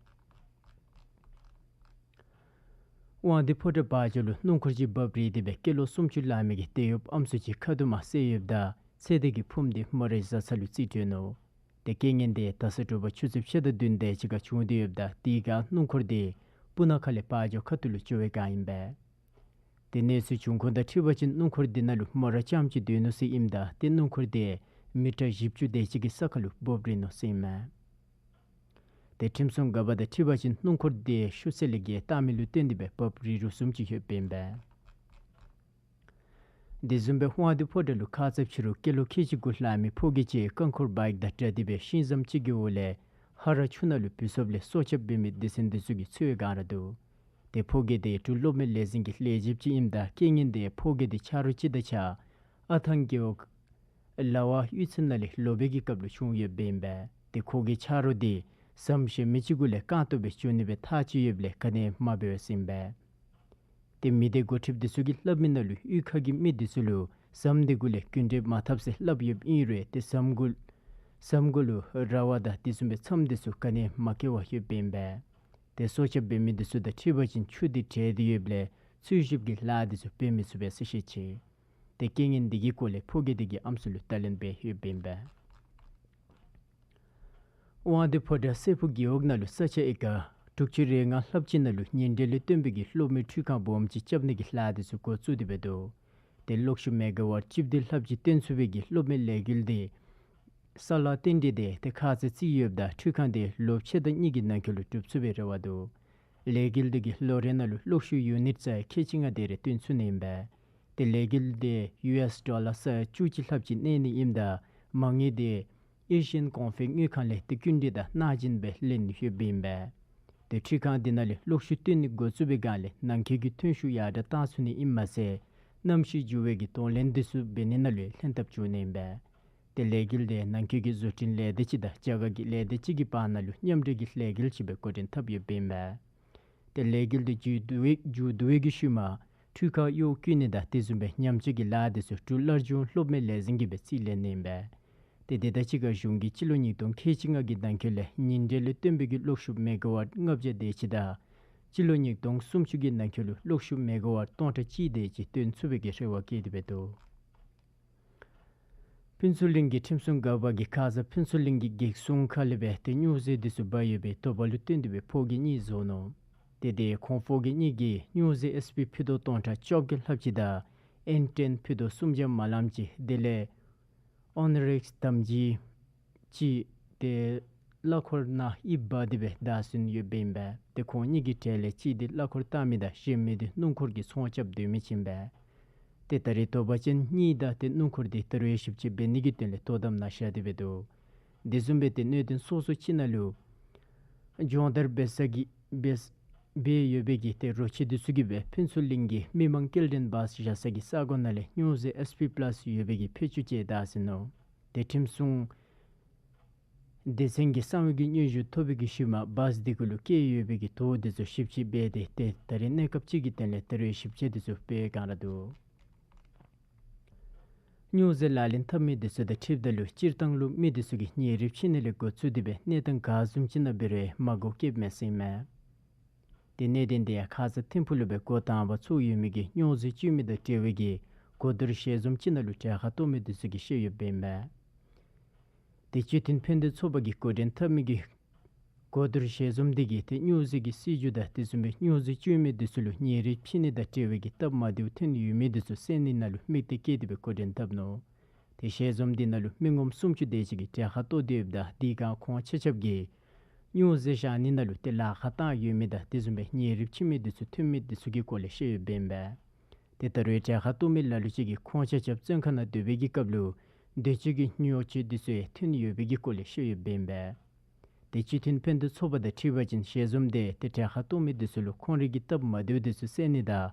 དབང་འདུས་ཕོ་བྲང་བར་ཆད་ལུ་སྣུམ་འཁོར་ཅིག་འབབ་རིལ་ཏེ་སྦེ་ཀི་ལོ་སུམ་ཅུ་ལང་མི་གི་དེད་གཡོགཔ་ཨམ་སྲུ་ཅིག་ཁ་ཐུག་མར་བསད་ཡོདཔ་ད་ཚེ་འདས་ཀྱི་ཕུངམ་དེ་མོ་རའི་བཟའ་ཚང་ལུ་རྩིས་སྤྲོད་ནུག། ཏེ་རྐྱེན་ངན་དེ་ད་ས་དྲོ་པ་ཆུ་ཚོད་ཕྱེད་དང་བདུན་དེ་ཅིག་ཁར་བྱུང་སྟེ་ཡོདཔ་ད་དེ་སྒང་སྣུམ་འཁོར་དེ་སྤུ་ན་ཁ་ལས་བར་ཇོ་ཁ་ཐུག་ལུ་འགྱོ་བའི་བསྒང་ཨིན་པས། ཏེ་གནས་ཚུལ་བྱུང་ཁུངས་དང་འཁྲིལ་བ་ཅིན་སྣུམ་འཁོར་དེ་ནང་ལུ་མོ་ར་རྐྱངམ་ཅིག་སྡོད་ནུག་ཟེར་ཨིནམ་ད་ཏེ་སྣུམ་འཁོར་དེ་མི་ཊར་བཞི་བཅུ་དེ་ཅིག་གི་ས་ཁར་ལུ་འབབ་རིལ་ནུག་ཟེར་ཨིན་མས། ཏེ་ཁྲིམས་སྲུང་འགག་པ་དང་འཁྲིལ་བ་ཅིན་སྣུམ་འཁོར་དེ་ཤུགས་ཚད་ལས་བརྒལ་བཏང་མི་ལུ་བརྟེན་ཏེ་སྦེ་འབབ་རིལ་རུང་བཟུམ་ཅིག་ཡོདཔ་ཨིན་པས། དེ་བཟུམ་སྦེ་དབང་འདུས་ཕོ་བྲང་ལུ་ཁ་ཙ་ཕྱི་རུ་ཀི་ལོ་ཁལ་གཅིག་དགུ་ལང་མི་ཕོ་རྒྱས་ཅིག་རྐང་འཁོར་བའིཀ་དང་སྦྲགས་ཏེ་སྦེ་ཤིང་ཟམ་ཅིག་གི་འོག་ལས་ཧ་ར་ཆུ་ནང་ལུ་བུད་སོཔ་ལས་སྲོག་སྐྱབས་འབད་མི་སྡེ་ཚན་དེ་ཚུ་གིས་འཚོལ་བའི་བསྒང་ར་འདུག། ཏེ་ཕོ་རྒྱས་དེ་འབྲུག་སློབ་མའི་ལས་འཛིན་གྱི་ལས་བྱེདཔ་ཅིག་ཨིནམ་ད་རྐྱེན་ངན་དེ་ཕོ་རྒྱས་དེ་ཆ་རོགས་ཅིག་དང་གཅིག་ཁར་ཨ་ཐང་རྒེད་འོག་ལ་བ་གཡུས་ཚན་ནང་ལས་ལོག་པའི་གི་སྐབས་ལུ་བྱུང་ཡོདཔ་ཨིན་པས། ཏེ་ཁོ་གི་ཆ་རོགས་དེ་ཟམ་གཞན་མི་ཅིག་གུ་ལས་རྐང་སྟོང་སྦེ་འགྱོ་ནི་སྦེ་ཐག་བཅད་ཡོདཔ་ལས་ག་ནི་མ་འབད་བས་ཟེར་ཨིན་པས། ཏེ་མི་སྡེ་འགོ་ཁྲིདཔ་དེ་ཚུ་གིས་སླབ་མི་ནང་ལུ་གཡུས་ཁ་གི་མི་དེ་ཚུ་ལུ་ཟམ་དེ་གུ་ལས་རྒྱུན་འགྲུལ་མ་འཐབ་ཟེར་སླབ་ཡོདཔ་ཨིན་རུང་ཏེ་ཟམ་གུ་ཟམ་གུ་ལུ་ར་བ་དང་དེ་བཟུམ་སྦེ་མཚམས་དེ་ཚུ་ག་ནི་མ་བཀལ་བར་ཡོདཔ་ཨིན་པས། ཏེ་སྲོག་སྐྱབས་འབད་མི་དེ་ཚུ་དང་འཁྲིལ་བ་ཅིན་ཆུ་དེ་བྲེགས་ཏེ་ཡོདཔ་ལས་འཚོལ་ཞིབ་ཀྱི་ལཱ་དེ་ཚུ་འབད་མི་ཚུགས་པས་ཟེར་བཤད་ཅི། ཏེ་རྐྱེན་ངན་དེ་གི་སྐོར་ལས་ཕོ་རྒྱས་དེ་གིས་ཨམ་སྲུ་ལུ་བརྡ་ལན་འབད་ཡོདཔ་ཨིན་པས། དབང་འདུས་ཕོ་བྲང་སྲས་ཕུག་རྒེད་འོག་ནང་ལུ་ས་ཆ་ཨེ་ཀར་དྲུག་ཅུ་རེ་ལྔ་ལྷགཔ་ཅིག་ནང་ལུ་ཉིན་དྲོད་ལས་བཏོན་པའི་གི་གློག་མེ་འཕྲུལ་ཁང་སྦོམ་ཅིག་རྐྱབ་ནི་གི་ལཱ་དེ་ཚུ་འགོ་བཙུགས་ཏེ་སྦེ་འདུག། ཏེ་གློག་ཤུགས་མེ་ག་ཝཊ་བཅུ་བདུན་ལྷགཔ་ཅིག་བཏོན་ཚུགས་པའི་གི་གློག་མེ་ལས་འགུལ་དེ་ས་ལཱ་རྟེན་འབྲེལ་དེ་ཏེ་ཁ་ཙ་བརྩིས་ཡོདཔ་ད་འཕྲུལ་ཁང་དེ་ལོ་ཕྱེད་དང་གཉིས་ཀྱི་ནང་འཁོད་ལུ་གྲུབ་ཚུགས་པའི་རེ་བ་འདུག། ལས་འགུལ་དེ་གིས་ལོ་རེ་ནང་ལུ་གློག་ཤུགས་ཡུ་ནིཊ་ས་ཡ་ཁལ་གཅིག་ལྔ་དེ་རེ་བཏོན་ཚུགས་ནི་ཨིན་པས། ཏེ་ལས་འགུལ་དེ་ཡུ་ཨེསི་ཌོ་ལར་ས་ཡ་བཅུ་གཅིག་ལྷགཔ་ཅིག་གནས་ནི་ཨིནམ་ད་མ་དངུལ་དེ་ཨེ་ཤི་ཡན་གོང་འཕེལ་དངུལ་ཁང་ལས་ཏེ་སྐྱིན་འགྲུལ་དང་གནང་སྦྱིན་སྦེ་ལེན་ནི་ཡོདཔ་ཨིན་པས། ཏེ་འཕྲུལ་ཁང་དེ་ནང་ལས་གློག་ཤུགས་བཏོན་ནི་འགོ་བཙུགས་པའི་སྒང་ལས་ནང་འཁོད་ཀྱི་ཐོན་ཤུགས་ཡར་དྲག་བཏང་ཚུགས་ནི་ཨིན་མས་ཟེར་གནམ་གཤིས་འགྱུར་བའི་གི་གདོང་ལེན་དེ་ཚུ་འབད་ནི་ནང་ལུ་ལྷན་ཐབས་བྱུང་ནི་ཨིན་པས། ཏེ་ལས་འགུལ་དེ་ནང་འཁོད་ཀྱི་བཟོ་སྐྲུན་ལས་སྡེ་ཅིག་དང་རྒྱ་གར་གྱི་ལས་སྡེ་ཅིག་གི་བར་ན་ལུ་མཉམ་འབྲེལ་གྱི་ལས་འགུལ་ཅིག་སྦེ་འགོ་འདྲེན་འཐབ་ཡོདཔ་ཨིན་པས། ཏེ་ལས་འགུལ་དེ་མཇུག་བསྡུ་བའི་མཇུག་བསྡུ་བའི་གི་ཤུལ་མ་འཕྲུལ་ཁང་གཡོག་བཀོལ་ནི་དང་དེ་བཟུམ་སྦེ་ཉམས་བཅོས་ཀྱི་ལཱ་དེ་ཚུ་འབྲུག་སླར་འབྱུང་སློབ་མའི་ལས་འཛིན་གྱིས་སྦེ་རྩིས་ལེན་ནི་ཨིན་པས། ཏེ་དེ་དང་གཅིག་ཁར་གཞུང་གིས་སྤྱི་ལོ་ཉིས་སྟོང་ཁལ་གཅིག་ལྔ་གི་ནང་འཁོད་ལས་ཉིན་དྲོད་ལས་བཏོན་པའི་གི་གློག་ཤུགས་མེ་ག་ཝཊ་ལྔ་བརྒྱ་དེ་ཅིག་དང་ སྤྱི་ལོ་ཉིས་སྟོང་སུམ་ཅུ་གི་ནང་འཁོད་ལུ་གློག་ཤུགས་མེ་ག་ཝཊ་སྟོང་ཕྲག་གཅིག་དེ་ཅིག་བཏོན་ཚུགས་པའི་གི་རེ་བ་བསྐྱེད་དེ་འབད་དོ། ཕུན་ཚོགས་གླིང་གི་ཁྲིམས་སྲུང་འགག་པ་གིས་ཁ་ཙ་ཕུན་ཚོགས་གླིང་གི་གེགས་སྲུང་ཁ་ལས་སྦེ་ཏེ་སྨྱོ་རྫས་འདི་ཚུ་འབག་ཡོད་པའི་དོགས་པ་ལུ་བརྟེན་ཏེ་སྦེ་ཕོ་སྐྱེས་གཉིས་བཟོ་ནུག། ཏེ་དེ་ཁོང་ཕོ་སྐྱེས་གཉིས་ཀྱིས་སྨྱོ་རྫས་ཨེས་པི་ཕུད་རྡོག་སྟོང་ཕྲག་བཅོ་བརྒྱད་ལྷགཔ་ཅིག་དང་ཨེན་ཊེན་ཕུད་རྡོག་སུམ་བརྒྱ་མ་ལམ་ཅིག་དེ་ལས་ཨོན་རེགས་དམ་སྦྱིས་ཅིག་ཏེ་གླ་འཁོར་ནང་ཡིབ་འབག་སྟེ་སྦེ་བདའ་ཟུན་ཡོདཔ་ཨིན་པས། ཏེ་ཁོང་གཉིས་ཀྱི་གྲས་ལས་གཅིག་འདི་གླ་འཁོར་བཏང་མི་དང་གཞན་མི་འདི་སྣུམ་འཁོར་གྱི་ཚོང་རྐྱབ་སྡོད་མི་ཅིག་ཨིན་པས། ཏེ་ད་རེས་དོགས་པ་ཅན་གཉིས་དང་ཏེ་སྣུམ་འཁོར་འདི་ད་རུང་ཞིབ་དཔྱད་འབད་ནི་གི་དོན་ལས་དོ་དམ་ནང་བཞག་སྟེ་འབད་དོ། དེ་བཟུམ་སྦེ་ཏེ་གནད་དོན་སོ་སོ་ཅིག་ནང་ལུ་སྦྱོང་བརྡར་འབད་ས་གི་འབད་འབད་ཡོད་པའི་གི་ཏེ་རོགས་ཅིག་འདི་ཚུ་གིས་སྦེ་ཕུན་ཚོགས་གླིང་གི་མི་མང་སྐྱེལ་འདྲེན་བཱསི་བཞག་ས་གི་ས་གོ་ནང་ལས་སྨྱོ་རྫས་ཨེས་པི་པ་ལཱས་ཡོད་པའི་གི་ཕད་ཅུང་ཅིག་བདའ་ཟུན་ནུག། ཏེ་ཁྲིམས་སྲུང་སྡེ་ཚན་གྱིས་གསང་བའི་གི་སྙན་ཞུ་ཐོབ་པའི་གི་ཤུལ་མ་བཱསི་འདི་གུ་ལུ་བཀལ་ཡོད་པའི་གི་དོས་འདི་ཚུ་ཞིབ་དཔྱད་འབད་དེ་ཏེ་ད་རེས་གནས་སྐབས་ཅིག་གི་དོན་ལས་ད་རེས་ཞིབ་དཔྱད་འདི་ཚུ་འབད་བའི་སྒང་ར་འདུག། སྨྱོ་རྫས་ལག་ལེན་འཐབ་མི་འདི་ཚུ་དང་འཁྲིལཝ་ད་ལུ་སྤྱིར་བཏང་ལུ་མི་འདི་ཚུ་གིས་ཉིན་རེ་ཕྱི་ནང་ལས་འགོ་བཙུགས་ཏེ་སྦེ་གནས་སྟངས་ག་བཟུམ་ཅིག་ནང་འབད་རུང་མ་དགོཔ་བཀལཝ་མས་ཟེར་ཨིན་མས། ཏེ་གནད་དོན་འདི་ཡང་ཁ་ཙ་ཐིམ་ཕུག་ལུ་སྦེ་འགོ་དང་པ་ཚོགས་ཡོད་མི་གི་སྨྱོ་རྫས་སྤྱོད་མི་དང་འབྲེལ་བའི་གི་གོ་བསྡུར་ཞལ་འཛོམས་ཅིག་ནང་ལུ་གྲལ་ཁར་གཏོགས་མི་འདི་ཚུ་གིས་བཤད་ཡོདཔ་ཨིན་པས། ཏེ་སྤྱི་མཐུན་ཕན་བདེ་ཚོགས་པ་གིས་འགོ་འདྲེན་འཐབ་མི་གི་གོ་བསྡུར་ཞལ་འཛོམས་འདི་གིས་ཏེ་སྨྱོ་རྫས་ཀྱི་སྲིད་བྱུས་དང་དེ་བཟུམ་སྦེ་སྨྱོ་རྫས་སྤྱོད་མི་འདི་ཚུ་ལུ་ཉིན་རེ་ཕྱི་ནང་དང་འབྲེལ་བའི་གི་སྟབས་མ་བདེཝ་ཐོན་ཡོད་མི་འདི་ཚུ་སེལ་ནི་ནང་ལུ་དམིགས་གཏད་བསྐྱེད་དེ་སྦེ་འགོ་འདྲེན་འཐབ་ནུག། ཏེ་ཞལ་འཛོམས་འདི་ནང་ལུ་མི་ངོམ་སུམ་ཅུ་དེ་ཅིག་གིས་གྲལ་ཁར་གཏོགས་ཏེ་ཡོདཔ་ད་དེའི་སྒང་ཁོང་ཆ་ཁྱབ་ཀྱིས་སྨྱོ་རྫས་བཞག་ནི་ནང་ལུ་ཏེ་ལཱ་ཁག་བཏང་ཡོད་མི་དང་དེ་བཟུམ་སྦེ་ཉིན་རེ་ཕྱི་མི་འདི་ཚུ་ཐོན་མི་འདི་ཚུ་གི་སྐོར་ལས་བཤད་ཡོདཔ་ཨིན་པས། ཏེ་ད་རུང་གྲལ་ཁར་གཏོགས་མི་ལ་ལུ་ཅིག་གིས་ཁོང་ཆ་ཁྱབ་བཙོན་ཁང་ནང་སྡོད་པའི་གི་སྐབས་ལུ་འདོད་སྤྱོད་ཀྱི་སྨྱོ་རྫས་འདི་ཚུ་ཡང་ཐོན་ཡོད་པའི་གི་སྐོར་ལས་བཤད་ཡོདཔ་ཨིན་པས། ཏེ་སྤྱི་མཐུན་ཕན་བདེ་ཚོགས་པ་དང་འཁྲིལ་བ་ཅིན་ཞལ་འཛོམས་འདི་ཏེ་གྲལ་ཁར་གཏོགས་མི་འདི་ཚུ་ལུ་ཁོང་རའི་གི་སྟབས་མ་བདེཝ་འདི་ཚུ་སེལ་ནི་དང་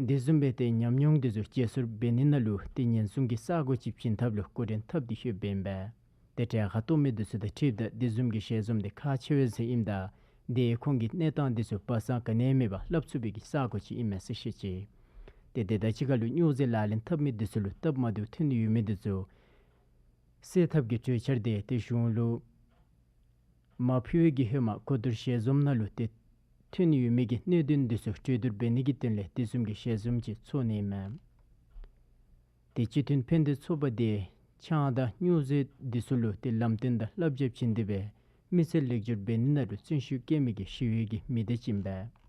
དེ་བཟུམ་སྦེ་ཏེ་ཉམས་མྱོང་འདི་ཚུ་བརྗེ་སོར་འབད་ནི་ནང་ལུ་ཏེ་ཉེན་སྲུང་གི་ས་གོ་ཅིག་བྱིན་ཐབས་ལུ་འགོ་འདྲེན་འཐབ་སྟེ་ཡོདཔ་ཨིན་པས། ཏེ་གྲལ་ཁར་གཏོགས་མི་འདི་ཚུ་དང་འཁྲིལཝ་ད་དེ་བཟུམ་གྱི་ཞལ་འཛོམས་འདི་ཁག་ཆེ་བས་ཟེར་ཨིནམ་ད་ཏེ་ཁོང་གི་གནས་སྟངས་འདི་ཚུ་སྦ་གསང་ག་ནི་ཡང་མེད་པར་སླབ་ཚུགས་པའི་གི་ས་གོ་ཅིག་ཨིན་མས་ཟེར་བཤད་ཅི། ཏེ་དེ་དང་གཅིག་ཁར་ལུ་སྨྱོ་རྫས་ལག་ལེན་འཐབ་མི་འདི་ཚུ་ལུ་སྟབས་མ་བདེཝ་ཐོན་ཡོད་མི་འདི་ཚུ་སེལ་ཐབས་ཀྱི་གྲོས་འཆར་འདི་ཏེ་གཞུང་ལུ་མ་ཕུལ་བའི་གི་ཧེ་མ་གོ་བསྡུར་ཞལ་འཛོམས་ནང་ལུ་ཏེ་ཐོན་ཡོད་མི་གི་གནད་དོན་འདི་ཚུ་གྲོས་བསྡུར་འབད་ནི་གི་དོན་ལས་དེ་བཟུམ་གྱི་ཞལ་འཛོམས་ཅིག་ཚོགས་ནི་ཨིན་མས། ཏེ་སྤྱི་མཐུན་ཕན་བདེ་ཚོགས་པ་འདི་ཆང་དང་སྨྱོ་རྫས་འདི་ཚུ་ལུ་ཏེ་ལམ་སྟོན་དང་བསླབ་བྱ་བྱིན་ཏེ་སྦེ་མི་སེར་ལེགས་བཅོས་འབད་ནི་ནང་ལུ་བརྩོན་ཤུགས་བསྐྱེད་མི་གི་ཞི་གཡོག་གི་མི་སྡེ་ཅིག་ཨིན་པས།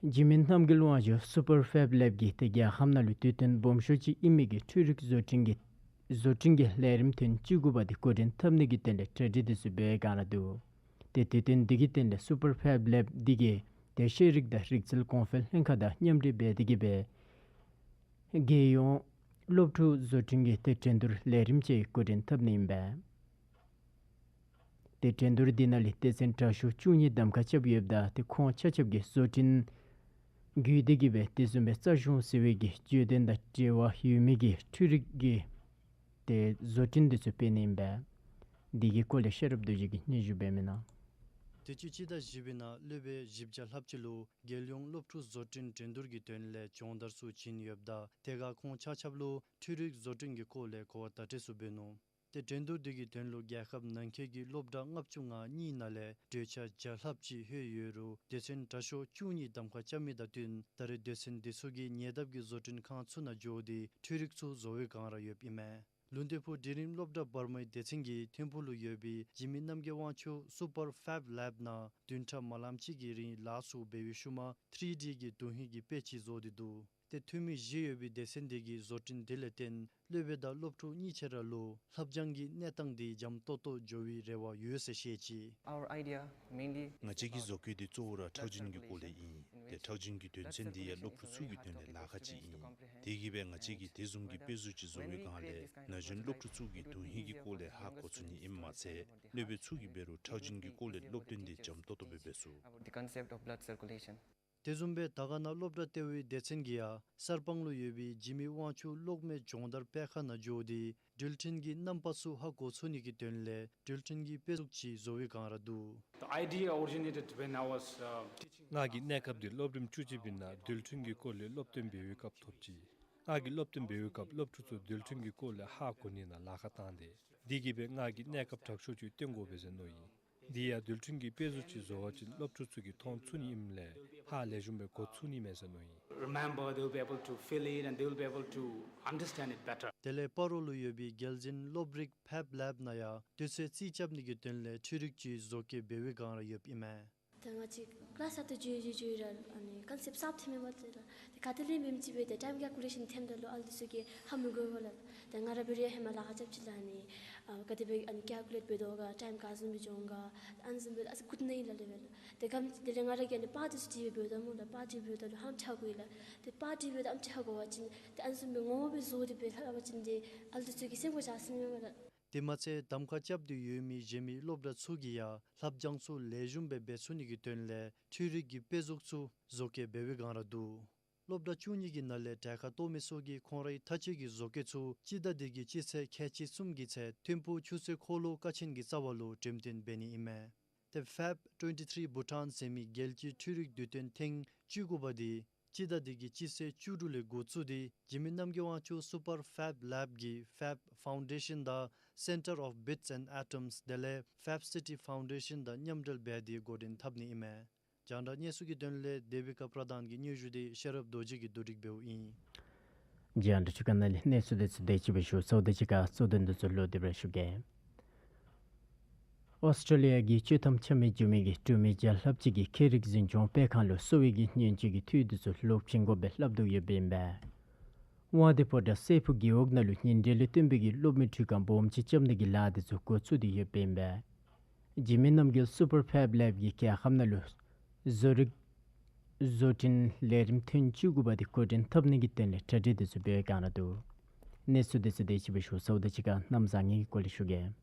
འཇིགས་མེད་རྣམ་རྒྱལ་དབང་ཕྱུག་སུ་པར་ཕེབ་ལེབ་ཀྱིས་ཏེ་རྒྱལ་ཁབ་ནང་ལུ་དུས་སྟོན་སྦོམ་ཤོས་ཅིག་ཨིན་མི་གི་འཕྲུལ་རིག་བཟོ་སྐྲུན་གྱི་བཟོ་སྐྲུན་གྱི་ལས་རིམ་ཐེངས་བཅུ་དགུ་པ་འདི་འགོ་འདྲེན་འཐབ་ནི་གི་དོན་ལས་གྲ་སྒྲིག་འདི་ཚུ་འབད་བའི་སྒང་ར་འདུག། ཏེ་དུས་སྟོན་འདི་གི་དོན་ལས་སུ་པར་ཕེབ་ལེབ་འདི་གིས་ཏེ་ཤེས་རིག་དང་རིག་རྩལ་གོང་འཕེལ་ལྷན་ཁག་དང་མཉམ་འབྲེལ་འབད་དེ་གིས་སྦེ་རྒྱལ་ཡོངས་སློབ་ཕྲུག་བཟོ་སྐྲུན་གྱི་ཏེ་འགྲན་བསྡུར་ལས་རིམ་ཅིག་འགོ་འདྲེན་འཐབ་ནི་ཨིན་པས། ཏེ་འགྲན་བསྡུར་འདི་ནང་ལས་སྡེ་ཚན་དྲག་ཤོས་བཅུ་གཉིས་གདམ་ཁ་རྐྱབ་ཡོདཔ་ད་ཏེ་ཁོང་ཆ་ཁྱབ་ཀྱིས་བཟོ་སྐྲུན་བརྒྱུད་དེ་གིས་སྦེ་དེ་བཟུམ་སྦེ་རྩ་གཞུང་ཟེར་བའི་གི་བརྗོད་དོན་དང་འབྲེལ་བ་ཡོད་མི་གི་འཕྲུལ་རིག་གི་ཏེ་བཟོ་སྐྲུན་འདི་ཚུ་འབད་ནི་ཨིན་པས། འདི་གི་སྐོར་ལས་ཤེས་རབ་རྡོ་རྗེ་གིས་སྙན་ཞུ་འབད་མི་ནང་། དུས་ཅི་སྤྱི་ཟླ་བཞི་པའི་ནང་སློབ་དཔོན་བཞི་བརྒྱ་ལྷགཔ་ཅིག་ལུ་རྒྱལ་ཡོངས་སློབ་ཕྲུག་བཟོ་སྐྲུན་འགྲན་བསྡུར་གྱི་དོན་ལས་སྦྱོང་བརྡར་ཚུ་བྱིན་ཡོདཔ་ད་དེ་ཁར་ཁོང་ཆ་ཁྱབ་ལུ་འཕྲུལ་རིག་བཟོ་སྐྲུན་གྱི་སྐོར་ལས་གོ་བ་བརྡ་སྤྲོད་ཚུ་འབད་ནུག། ཏེ་འགྲན་བསྡུར་འདི་གི་དོན་ལུ་རྒྱལ་ཁབ་ནང་འཁོད་ཀྱི་སློབ་གྲྭ་ལྔ་བཅུ་ང་གཉིས་ནང་ལས་གྲོས་འཆར་བརྒྱ་ལྷགཔ་ཅིག་ལྷོད་ཡོད་རུང་སྡེ་ཚན་དྲག་ཤོས་བཅུ་གཉིས་གདམ་ཁ་རྐྱབ་མི་དང་བསྟུན་ད་རེས་སྡེ་ཚན་འདི་ཚུ་གིས་ཉེ་འདབས་ཀྱི་བཟོ་སྐྲུན་ཁང་ཚུ་ནང་འགྱོ་སྟེ་འཕྲུལ་རིག་ཚུ་བཟོ་བའི་སྒང་ར་ཡོདཔ་ཨིན་མས། ལུང་བསྟན་ཕུག་འབྲིང་རིམ་སློབ་གྲྭ་བར་མའི་སྡེ་ཚན་གྱིས་ཐིམ་ཕུག་ལུ་ཡོད་པའི་འཇིགས་མེད་རྣམ་རྒྱལ་དབང་ཕྱུག་སུ་པར་ཕེབ་ལེབ་ནང་བདུན་ཕྲག་མ་ལམ་ཅིག་གི་རིང་ལཱ་ཚུ་འབད་བའི་ཤུལ་མ་ཐི་རི་ཌི་གི་དོན་ཧིང་གི་དཔེ་ཅིག་བཟོ་སྟེ་འདུག། ཏེ་འཐུས་མི་བཞི་ཡོད་པའི་སྡེ་ཚན་འདི་གིས་བཟོ་སྐྲུན་འདི་ལས་བརྟེན་སློབ་དཔོན་དང་སློབ་ཕྲུག་གཉིས་ཆ་ར་ལུ་ལྷབ་སྦྱང་གི་གནས་སྟངས་འདི་འཇམ་ཏོག་ཏོ་འགྱོ་བའི་རེ་བ་ཡོད་ཟེར་བཤད་ཅི། Our idea mainly ང་བཅས་ཀྱི་བཟོ་བཀོད་འདི་གཙོ་བོ་ར་ཁྲག་རྒྱུན་གྱི་སྐོར་ལས་ཨིན། ཏེ་ཁྲག་རྒྱུན་གྱི་དོན་ཚན་འདི་ཡང་སློབ་ཕྲུག་ཚུ་གི་དོན་ལས་ལཱ་ཁག་ཅིག་ཨིན། དེ་གིས་སྦེ་ང་བཅས་ཀྱིས་དེ་བཟུམ་གྱི་དཔེ་བཟོ་ཅིག་བཟོ་བའི་སྒང་ལས་ན་གཞོན་སློབ་ཕྲུག་ཚུ་གིས་དོན་ཧིང་གི་སྐོར་ལས་ཧ་གོ་ཚུགས་ནི་ཨིནམ་མ་ཚད་སློབ་དཔོན་ཚུ་གིས་འབད་རུང་ཁྲག་རྒྱུན་གྱི་སྐོར་ལས་སློབ་སྟོན་འདི་འཇམ་ཏོག་ཏོ་སྦེ་འབད་ཚུགས། About the concept of blood circulation. དེ་བཟུམ་སྦེ་དར་དཀར་ན་སློབ་གྲྭ་ལྟེ་བའི་སྡེ་ཚན་གྱིས་ཡང་གསར་སྤང་ལུ་ཡོད་པའི་འཇིགས་མེད་དབང་ཕྱུག་གློག་མེ་སྦྱོང་བརྡར་སྤེལ་ཁང་ནང་འགྱོ་སྟེ་འགྲུལ་འཕྲིན་གྱི་རྣམ་པ་ཚུ་ཧ་གོ་ཚུགས་ནི་གི་དོན་ལས་འགྲུལ་འཕྲིན་གྱི་དཔེ་གཟུགས་ཅིག་བཟོ་བའི་སྒང་ར་འདུག། The idea originated when I was, uh, teaching. ང་གིས་གནས་སྐབས་འདི་སློབ་རིམ་བཅུ་གཅིག་པའི་ནང་འགྲུལ་འཕྲིན་གྱི་སྐོར་ལས་སློབ་སྟོན་འབད་བའི་སྐབས་ཐོབ་ཅི། ང་གིས་སློབ་སྟོན་འབད་བའི་སྐབས་སློབ་ཕྲུག་ཚུ་འགྲུལ་འཕྲིན་གྱི་སྐོར་ལས་ཧ་གོ་ནི་ནང་ལཱ་ཁག་བཏང་སྟེ། འདི་གིས་སྦེ་ང་གིས་གནས་སྐབས་དྲག་ཤོས་ཅིག་སྟོན་དགོ་པས་ཟེར་མནོ་ཡི། འདི་ཡང་རྡུལ་ཕྲན་གྱི་དཔེ་གཟུགས་ཅིག་བཟོ་བ་ཅིན་སློབ་ཕྲུག་ཚུ་གིས་མཐོང་ཚུགས་ནི་ཨིནམ་ལས་ཧ་ལས་ཞུམ་སྦེ་གོ་ཚུགས་ནི་མས་ཟེར་མནོ་ཡི། Remember, they'll be able to feel it and they'll be able to understand it better. དེ་ལས་སྤ་རོ་ལུ་ཡོད་པའི་རྒྱལ་འཛིན་སློབ་རིག་ཕེབ་ལེབ་ནང་ཡང་དུས་ཚོད་རྩིས་རྐྱབ་ནི་གི་དོན་ལས་འཕྲུལ་རིག་ཅིག་བཟོ་བཀོད་འབད་བའི་སྒང་ར་ཡོདཔ་ཨིན་མས། ད་ང་བཅས་ཀི་ལཱསི་ཨ་ཏོ་འགྱོ་འགྱོ་འགྱོ་ར་ཨ་ནི་ཀོན་སེབཊ་གསརཔ་ཐོནམ་མས་པ། ཏེ་ད་ག་ཏེ་ལས་མེནམ་ཅིག་འབད་དེ་ཊའིམ་ཀལ་ཀུ་ལེ་ཤཱན་འཐེནམ་ད་ལུ་ཨ་ལུ་འདི་ཚུ་གིས་ཧ་མི་གོ་བས་ལགས། ཏེ་ང་ར་འབད་རུང་ཧེ་མ་ལཱ་ཁག་རྐྱབ་ཅི་ལགས། ཨ་ནི་ཨ་ག་དེ་སྦེ་ཨ་ནི་ཀལ་ཀུ་ལེཊ་འབད་དོ་ག་ཊའིམ་ག་བཟུམ་སྦེ་འགྱོ་འོང་ག་ཨ་ནི་བཟུམ་སྦེ་ཨ་ཙི་གུ་ཏི་ནི་ཨིན་ལགས་ལེ་སྦེ་ལགས། ཏེ་གམ་དེ་ལས་ང་ར་གིས་ཨ་ནི་པར་འདི་ཚུ་བྲིས་སྦེ་འབདཝ་ད་སྨོ་ལགས། པར་བྲིས་འབདཝ་ད་ལུ་ཧ་ལམ་ཧ་གོ་ཡི་ལགས། ཏེ་པར་བྲིས་འབདཝ་ད་ཨ་ནི་ཧ་གོ་བ་ཅིན་ཏེ་ཨ་ནི་བཟུམ་སྦེ་ངོ་མ་སྦེ་བཟོ་སྟེ་སྦེ་ལྷབ་པ་ཅིན་ཏེ་ཨ་ལུ་འདི་ཚུ་གི་སེམས་ཁར་འཇགས་ཟེར་མས་པ་ལགས། དེ་མ་ཚད་གདམ་ཁ་རྐྱབ་སྟེ་ཡོད་མི་གཞན་མི་སློབ་གྲྭ་ཚུ་གིས་ཡང་ལྷབ་སྦྱང་ཚུ་ལེགས་ཤོམ་སྦེ་འབད་ཚུགས་ནི་གི་དོན་ལས་འཕྲུལ་རིག་གི་དཔེ་གཟུགས་ཚུ་བཟོ་བཀོད་འབད་བའི་སྒང་ར་འདུག། སློབ་གྲྭ་བཅུ་གཉིས་ཀྱི་ནང་ལས་གྲལ་ཁར་གཏོགས་མི་ཚུ་གིས་ཁོང་རའི་མཐའ་དཔྱད་ཀྱི་བཟོ་བཀོད་ཚུ་སྤྱི་ཟླ་འདི་གི་སྤྱི་ཚེས་ཁལ་གཅིག་གསུམ་གྱི་ཚེ་ཐིམ་ཕུག་ཆུ་ཚོད་འཁོར་ལོ་ཀ་ཆེན་གྱི་རྩ་བ་ལུ་འགྲེམས་སྟོན་འབད་ནི་ཨིན་མས། ཏེ་ཕེབ་ཊུ་ཝེན་ཊི་ཐི་རི་བྷུ་ཊཱན་ཟེར་མི་རྒྱལ་སྤྱིའི་འཕྲུལ་རིག་དུས་སྟོན་ཐེངས་བཅུ་དགུ་པ་འདི་སྤྱི་ཟླ་འདི་གི་སྤྱི་ཚེས་བཅུ་དྲུག་ལས་འགོ་བཙུགས་ཏེ་འཇིགས་མེད་རྣམ་རྒྱལ་དབང་ཕྱུག་སུ་པར་ཕེབ་ལེབ་ཀྱི་ཕེབ་ཕའུན་ཌེ་ཤཱན་དང་སེན་ཊར་ཨོཕ་བིཊསི་ཨེནཌ་ཨེ་ཊམསི་དེ་ལས་ཕེབ་སི་ཊི་ཕའུན་ཌེ་ཤཱན་དང་མཉམ་འབྲེལ་འབད་དེ་འགོ་འདྲེན་འཐབ་ནི་ཨིན་མས། རྒྱང་བསྒྲགས་གནས་ཚུལ་གྱི་དོན་ལས་དེ་བི་ཀ་པྲ་དཱན་གྱིས་སྙན་ཞུ་དེ་ཤེས་རབ་རྡོ་རྗེ་གིས་བསྡུ་སྒྲིག་འབདཝ་ཨིན། རྒྱང་བསྒྲགས་ཁྲི་ཀ་ནང་ལས་གནས་ཚུལ་དེ་ཚུ་དེ་ཅིག་སྦེ་ཞུ་ཚརཝ་དང་གཅིག་ཁར་གཙོ་དོན་དེ་ཚུ་ལོག་སྟེ་སྦེ་ཞུ་གེ། ཨོསི་ཊྲེ་ལི་ཡ་གི་བཅུ་ཐམ་ཆ་མེད་རྒྱུ་མེད་ཀྱི་འབྲུག་མི་བརྒྱ་ལྷགཔ་ཅིག་གིས་ཁྱི་རིགས་འཛིན་སྐྱོང་སྤེལ་ཁང་ལུ་གསོ་བའི་གི་ཉེན་བཅོལ་གྱི་འཐུས་དེ་ཚུ་ལོག་བྱིན་དགོ་པའི་སླབ་དོ་ཡོདཔ་ཨིན་པས། དབང་འདུས་ཕོ་བྲང་སྲས་ཕུག་རྒེད་འོག་ནང་ལུ་ཉིན་དེ་ལས་བརྟེན་པའི་གི་སློབ་མའི་ཁྲུས་ཁང་སྦོམ་ཅིག་རྐྱབ་ནི་གི་ལཱ་དེ་ཚུ་འགོ་བཙུགས་ཏེ་ཡོདཔ་ཨིན་པས། འཇིགས་མེད་རྣམ་རྒྱལ་སུ་པར་ཕེབ་ལེབ་ཀྱིས་རྒྱལ་ཁབ་ནང་ལུ་བཟོ་རིག་བཟོ་སྐྲུན་ལས་རིམ་ཐེངས་བཅུ་དགུ་པ་དེ་འགོ་འདྲེན་འཐབ་ནི་གི་དོན་ལས་གྲ་སྒྲིག་དེ་ཚུ་འབད་བའི་སྒང་ར་འདུག། གནས་ཚུལ་དེ་ཚུ་དེ་ཅིག་སྦེ་ཞུ་ཚརཝ་དང་གཅིག་ཁར་གནམ་བཟང་ངན་གྱི་སྐོར་ལས་ཞུ་གེ།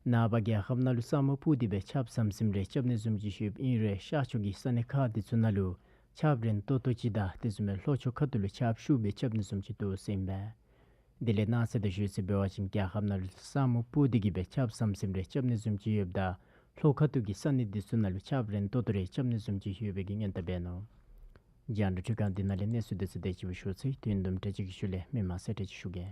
ནངས་པ་རྒྱལ་ཁབ་ནང་ལུ་ས་སྨུག་སྤུབས་ཏེ་སྦེ་ཆརཔ་ཟམ་ཟིམ་རེ་རྐྱབ་ནི་བཟུམ་ཅིག་ཡོདཔ་ཨིན་རུང་ཤར་ཕྱོགས་ཀྱི་ས་གནས་ཁག་དེ་ཚུ་ནང་ལུ་ཆརཔ་རན་ཏོག་ཏོ་ཅིག་དང་དེ་བཟུམ་སྦེ་ལྷོ་ཕྱོགས་ཁ་ཐུག་ལུ་ཆརཔ་ཤུགས་སྦེ་རྐྱབ་ནི་བཟུམ་ཅིག་འདུག་ཟེར་ཨིན་པས། དེ་ལས་གནངས་ཚེ་དང་ཞུ་ཚེ་འབད་བ་ཅིན་རྒྱལ་ཁབ་ནང་ལུ་ས་སྨུག་སྤུབས་ཏེ་གི་སྦེ་ཆརཔ་ཟམ་ཟིམ་རེ་རྐྱབ་ནི་བཟུམ་ཅིག་ཡོདཔ་ད་ལྷོ་ཁ་ཐུག་གི་ས་གནས་དེ་ཚུ་ནང་ལུ་ཆརཔ་རན་ཏོག་ཏོ་རེ་རྐྱབ་ནི་བཟུམ་ཅིག་ཡོད་པའི་གི་སྔོན་བརྡ་འབད་ནུག། རྒྱང་བསྒྲགས་ཁྲི་ཁང་འདི་ནང་ལས་གནས་ཚུལ་དེ་ཚུ་དེ་ཅིག་སྦེ་ཞུ་ཚར་ཡི། དུས་དུམ་གྲ་ཅིག་གི་ཤུལ་ལས་མི་མང་གསལ་བསྒྲགས་ཅིག་ཞུ་གེ།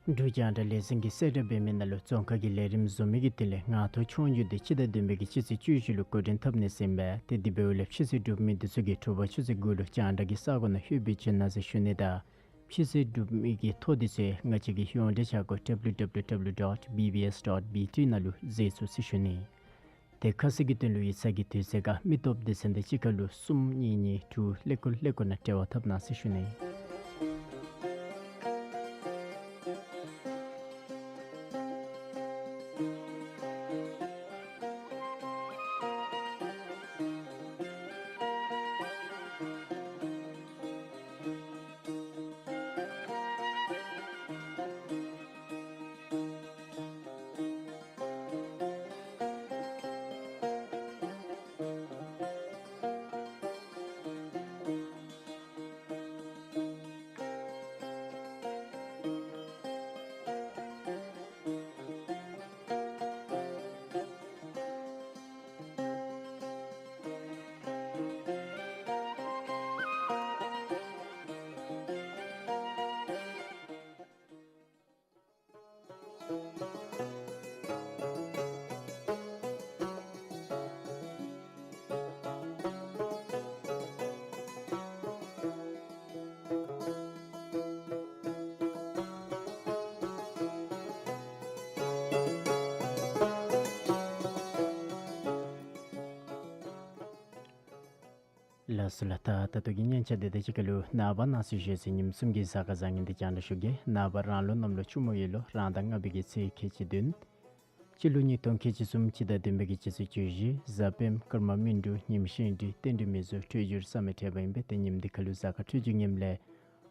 འབྲུག་རྒྱང་བསྒྲགས་ལས་འཛིན་གྱིས་གསལ་བསྒྲགས་འབད་མི་ནང་ལུ་རྫོང་ཁ་གི་ལས་རིམ་བཟོ་མི་གི་དོན་ལས་ངང་ཐོག་ཆོས་རྒྱུགས་དེ་སྤྱི་ཟླ་བདུན་པའི་གི་སྤྱི་ཚེས་བཅུ་བཞི་ལུ་འགོ་འདྲེན་འཐབ་ནི་ཟེར་ཨིན་པས། ཏེ་དེ་འབདཝ་ལས་ཕྱི་སེལ་གྲུབ་མི་དེ་ཚུ་གིས་དྲོ་པ་ཆུ་ཚོད་དགུ་ལུ་རྒྱང་བསྒྲགས་ཀྱི་ས་གོ་ནང་ལྷོད་པའི་བྱོན་གནང་ཟེར་ཞུ་ནི་དང་ཕྱི་སེལ་གྲུབ་མི་གི་ཐོ་དེ་ཚུ་ང་བཅས་ཀྱི་ཡོངས་འབྲེལ་འཆར་སྒོ་ཌབ་ལུ་ཌབ་ལུ་ཌབ་ལུ་ཌོཊ་བི་བི་ཨེསི་ཌོཊ་བི་ཊི་ནང་ལུ་མཛད་ཚུགས་ཟེར་ཞུ་ནི། དེ་ཁ་གསལ་གྱི་དོན་ལུ་ཡིག་ཚང་གི་དུས་ཚོད་ཁར་མི་སྟོབས་སྡེ་ཚན་དང་གཅིག་ཁར་ལུ་གསུམ་གཉིས་གཉིས་དྲུག་ཀླད་ཀོར་ཀླད་ཀོར་ནང་འབྲེལ་བ་འཐབ་གནང་ཟེར་ཞུ་ནི། ལགས་སོ་ལགས། ད་ད་ལྟོ་གི་སྙན་ཆ་འདི་དང་གཅིག་ཁར་ལུ་ནངས་པ་གནངས་ཚེ་ཞོགས་ཚེ་ཉིནམ་གསུམ་གྱི་གཟའ་སྐར་བཟང་ངན་འདི་རྒྱང་བསྒྲགས་ཞུ་གེ། ནངས་པ་རང་ལོ་གནམ་ལོ་ཆུ་མོ་ཡོས་ལོ་རང་ཟླ་ལྔ་པའི་གི་ཚེས་ཁལ་གཅིག་བདུན། སྤྱི་ལོ་ཉིས་སྟོང་ཁལ་གཅིག་གསུམ་སྤྱི་ཟླ་བདུན་པའི་གི་སྤྱི་ཚེས་བཅུ་བཞི། གཟའ་སྤེནམ། སྐར་མ་སྨིན་དྲུག། ཉིནམ་ཤིང་འབྲས། རྟེན་འབྲེལ་མི་རྫོགས། འཕྲོད་སྦྱོར་བསམ་པའི་ཁྲོད་པ་ཨིན་པས། ཏེ་ཉིནམ་འདི་ཁར་ལུ་གཟའ་སྐར་འཕྲོད་སྦྱོར་ངནམ་ལས་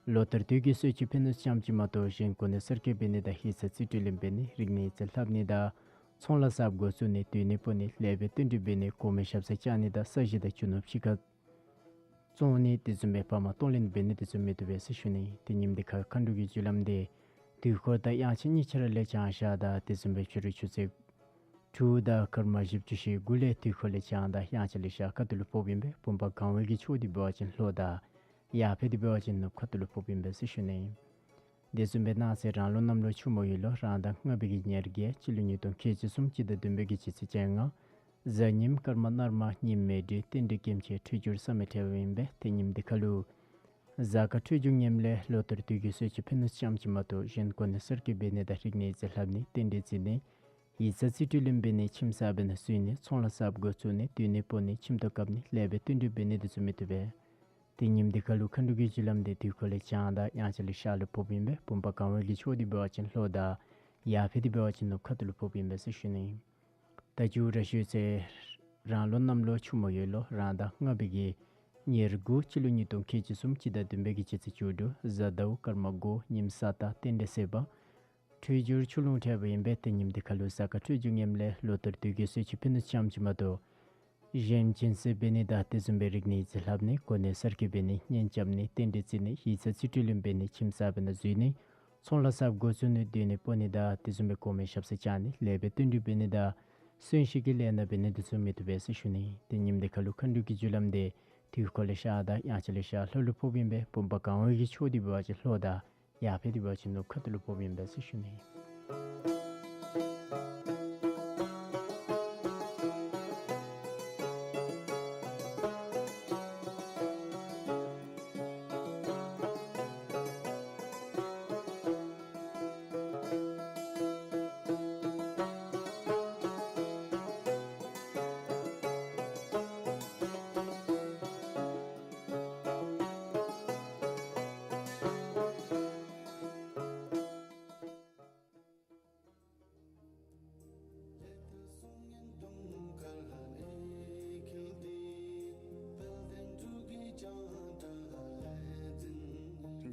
ལོ་ལྟར་དུས་ཀྱི་གསོལ་མཆོད་ཕུལ་ནི་ཙམ་ཅིག་མ་གཏོགས་གཞན་གོ་གནས་གསར་བསྐོ་འབད་ནི་དང་ཡིག་ཚང་རྩིས་སྤྲོད་ལེན་འབད་ནི། རིག་གནས་རྩིས་ལྷབ་ནི་དང་ཚོང་ལཱ་གསརཔ་འགོ་བཙུགས་ནི། སྡོད་གནས་སྤོ་ནི། ལེགས་པའི་རྟེན་འབྲེལ་འབད་ནི། གོང་མའི་ཞབས་སར་བཅར་ནི་དང་ས་གཞི་དང་རྒྱུ་ནོར་ཕྱི་ཁར་བཙོང་ནི། དེ་བཟུམ་སྦེ་ཕམ་གཏོང་ལེན་འབད་ནི་དེ་ཚུ་མི་བཏུབ་པས་ཟེར་ཞུ་ནི། ཏེ་ཉིནམ་འདི་ཁར་མཁའ་འགྲོ་གི་རྒྱུ་ལམ་འདི་དུས་འཁོར་དང་དབྱངས་འཆར་གཉིས་ཆ་ར་ལས་བྱང་ཤར་དང་དེ་བཟུམ་སྦེ་ཕྱི་རུ་ཆུ་ཚོད་དྲུག་དང་སྐར་མ་བཞི་བཅུ་ཞེ་དགུ་ལས་དུས་འཁོར་ལས་བྱང་དང་དབྱངས་འཆར་ལས་ཤར་ཁ་ཐུག་ལུ་ཕོགཔ་ཨིན་པས། བུམ་པ་གང་བའི་གི་ཕྱོགས་འདི་འབད་བ་ཅིན་ལྷོ་དང་ཡར་ཕེ་འདི་འབད་བ་ཅིན་ནུབ་ཁ་ཐུག་ལུ་ཕོགཔ་ཨིན་པས་ཟེར་ཞུ་ནི། དེ་བཟུམ་སྦེ་གནངས་ཚེ་རང་ལོ་གནམ་ལོ་ཆུ་མོ་ཡོས་ལོ་རང་ཟླ་ལྔ་པའི་གི་ཉེར་བརྒྱད། སྤྱི་ལོ་ཉིས་སྟོང་ཁལ་གཅིག་གསུམ་སྤྱི་ཟླ་བདུན་པའི་གི་སྤྱི་ཚེས་བཅོ་ལྔ། གཟའ་ཉིམ། སྐར་མ་ནར་མ། ཉིནམ་མེ་འབྲས། རྟེན་འབྲེལ་སྐྱེ་མཆེད། འཕྲོད་སྦྱོར་བསམ་པའི་ཁྲོད་པ་ཨིན་པས། ཏེ་ཉིནམ་འདི་ཁར་ལུ་གཟའ་སྐར་འཕྲོད་སྦྱོར་ངནམ་ལས་ལོ་ལྟར་དུས་ཀྱི་གསོལ་མཆོད་ཕུལ་ནི་ཙམ་ཅིག་མ་གཏོགས་གཞན་གོ་གནས་གསར་བསྐོ་འབད་ནི་དང་རིག་གནས་རྩིས་ལྷབ་ནི། རྟེན་འབྲེལ་རྩིས་ནི། ཡིག་ཚང་རྩིས་སྤྲོད་ལེན་འབད་ནི། ཁྱིམ་གསརཔ་ནང་འཛུལ་ནི། ཚོང་ལཱ་གསརཔ་འགོ་བཙུགས་ནི། སྡོད་གནས་སྤོ་ནི། ཁྱིམ་ཐོག་བཀབ་ནི། ལེགས་པའི་རྟེན་འབྲེལ་འབད་ནི་དེ་ཚུ་མི་བཏུབ་པས། ཏེ་ཉིནམ་འདི་ཁར་ལུ་མཁའ་འགྲོ་གི་རྒྱུ་ལམ་འདི་དུས་འཁོར་ལས་བྱང་དང་དབྱངས་འཆར་ལས་ཤར་ལུ་ཕོགཔ་ཨིན་པས། བུམ་པ་གང་བའི་གི་ཕྱོགས་འདི་འབད་བ་ཅིན་ལྷོ་དང་ཡར་ཕེ་འདི་འབད་བ་ཅིན་ནུབ་ཁ་ཐུག་ལུ་ཕོགཔ་ཨིན་པས་ཟེར་ཞུ་ནི། ད་མཇུག་ར་ཞུ་ཚེ་རང་ལོ་གནམ་ལོ་ཆུ་མོ་ཡོས་ལོ་རང་ཟླ་ལྔ་པའི་གི་ཉེར་དགུ། སྤྱི་ལོ་ཉིས་སྟོང་ཁལ་གཅིག་གསུམ་སྤྱི་ཟླ་བདུན་པའི་གི་སྤྱི་ཚེས་བཅུ་དྲུག། གཟའ་ཟླཝ། སྐར་མ་དགུ། ཉིནམ་ས་སྟག། རྟེན་འབྲེལ་སྲེད་པ། འཕྲོད་སྦྱོར་ཆུ་ཀླུང་ཁྲོས་པ་ཨིན་པས། ཏེ་ཉིནམ་འདི་ཁར་ལུ་གཟའ་སྐར་འཕྲོད་སྦྱོར་ངནམ་ལས་ལོ་ལྟར་དུས་ཀྱི་གསོལ་མཆོད་ཕུལ་ནི་ཙམ་ཅིག་མ་གཏོགས་གཞན་སྦྱིན་སྲེག་འབད་ནི་དང་དེ་བཟུམ་སྦེ་རིག་གནས་རྩིས་ལྷབ་ནི། གོ་གནས་གསར་བསྐོ་འབད་ནི། གཉེན་རྐྱབ་ནི། རྟེན་འབྲེལ་རྩིས་ནི། ཡིག་ཚང་རྩིས་སྤྲོད་ལེན་འབད་ནི། ཁྱིམ་གསརཔ་ནང་འཛུལ་ནི། ཚོང་ལཱ་གསརཔ་འགོ་བཙུགས་ནི། སྡོད་གནས་སྤོ་ནི་དང་དེ་བཟུམ་སྦེ་གོང་མའི་ཞབས་སར་བཅར་ནི། ལེགས་པའི་རྟེན་འབྲེལ་འབད་ནི་དང་གསོན་གཤིན་གྱི་ལས་སྣ་འབད་ནི་དེ་ཚུ་མི་བཏུབ་པས་ཟེར་ཞུ་ནི། ཏེ་ཉིནམ་འདི་ཁར་ལུ་མཁའ་འགྲོ་གི་རྒྱུ་ལམ་འདི་དུས་འཁོར་ལས་ཤར་དང་དབྱངས་འཆར་ལས་ཤར་ལྷོ་ལུ་ཕོགཔ་ཨིན་པས། བུམ་པ་གང་བའི་གི་ཕྱོགས་འདི་འབད་བ་ཅིན་ལྷོ་དང་ཡར་ཕེ་འདི་འབད་བ་ཅིན་ནུབ་ཁ་ཐུག་ལུ་ཕོགཔ་ཨིན་པས་ཟེར་ཞུ་ནི།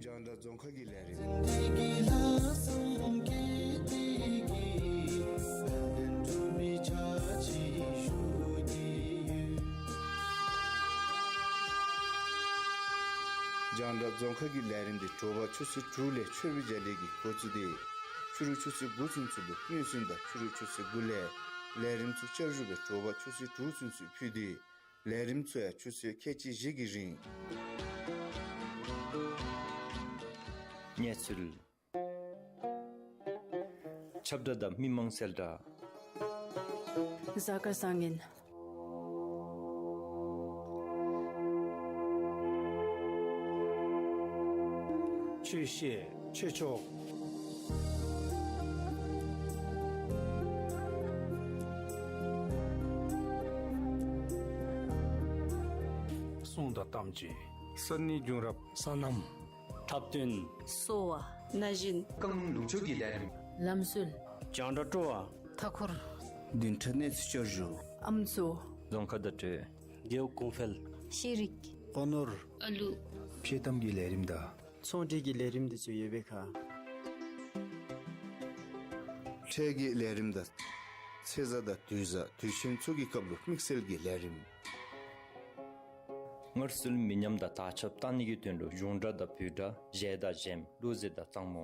རྒྱང་བསྒྲགས་རྫོང་ཁ་གི་ལས་རིམ། རྒྱང་བསྒྲགས་རྫོང་ཁ་གི་ལས་རིམ་འདི་དྲོ་པ་ཆུ་ཚོད་དྲུག་ལས་མཆོད་པའི་རྒྱ་གླིང་གི་འགོ་བཙུགས་ཏེ་ཕྱི་རུ་ཆུ་ཚོད་དགུ་ཚུན་ཚོད་ལུ་སྨོན་སྲུང་དང་ཕྱི་རུ་ཆུ་ཚོད་དགུ་ལས་ལས་རིམ་ཚུ་བསྐྱར་ཞུ་སྦེ་དྲོ་པ་ཆུ་ཚོད་དྲུག་ཚུན་ཚོད་ཕུལ་ཏེ་ལས་རིམ་ཚུ་ཡང་ཆུ་ཚོད་ཁལ་གཅིག་བཞི་གི་རིང་། གནས་ཚུལ། ཁྱབ་བསྒྲགས་དང་མི་མང་གསལ་བསྒྲགས། གཟའ་སྐར་བཟང་ངན། ཆོས་བཤད། ཆོས་ཕྱོགས། གསུང་དང་གཏམ་གྱི་ས་གནས་རྒྱུན་རབས། སོ་ནམ། འཁྲབ་སྟོན། གསོ་བ། ན་གཞོན། རྐང་ལུགས་ཕྱོགས་ཀྱི་ལས་རིམ། ལམ་སྲོལ། རྒྱང་བསྒྲགས་སྤྲོ་བ། མཐའ་འཁོར། བདུན་ཕྲག་གནས་ཚུལ་བསྐྱར་ཞུ། ཨམ་སྲུ། རྫོང་ཁ་བརྡ་སྤྲོད། རྒེད་འོག་གོང་འཕེལ། ཤེས་རིག། སྤོ་ནོར། ཨ་ལུ། འཕྲོད་གཏམ་གྱི་ལས་རིམ་དང་། ཚོང་འབྲེལ་གྱི་ལས་རིམ་འདི་ཚུ་ཡོད་པའི་ཁར། འཕྲོད་བརྒྱུད་ལས་རིམ་དང་། ཚེས་གཟའ་དང་དུས་གཟའ་དུས་ཆེན་ཚུ་གི་སྐབས་ལུ་དམིགས་བསལ་གྱི་ལས་རིམ། སྔར་སྲོལ་མི་ཉམས་དང་དར་ཁྱབ་བཏང་ནི་གི་དོན་ལུ་གཞུང་སྒྲ་དང་བོད་སྒྲ། གཞས་དང་གཞས་མ། གླུ་གཞས་དང་གཙང་མོ།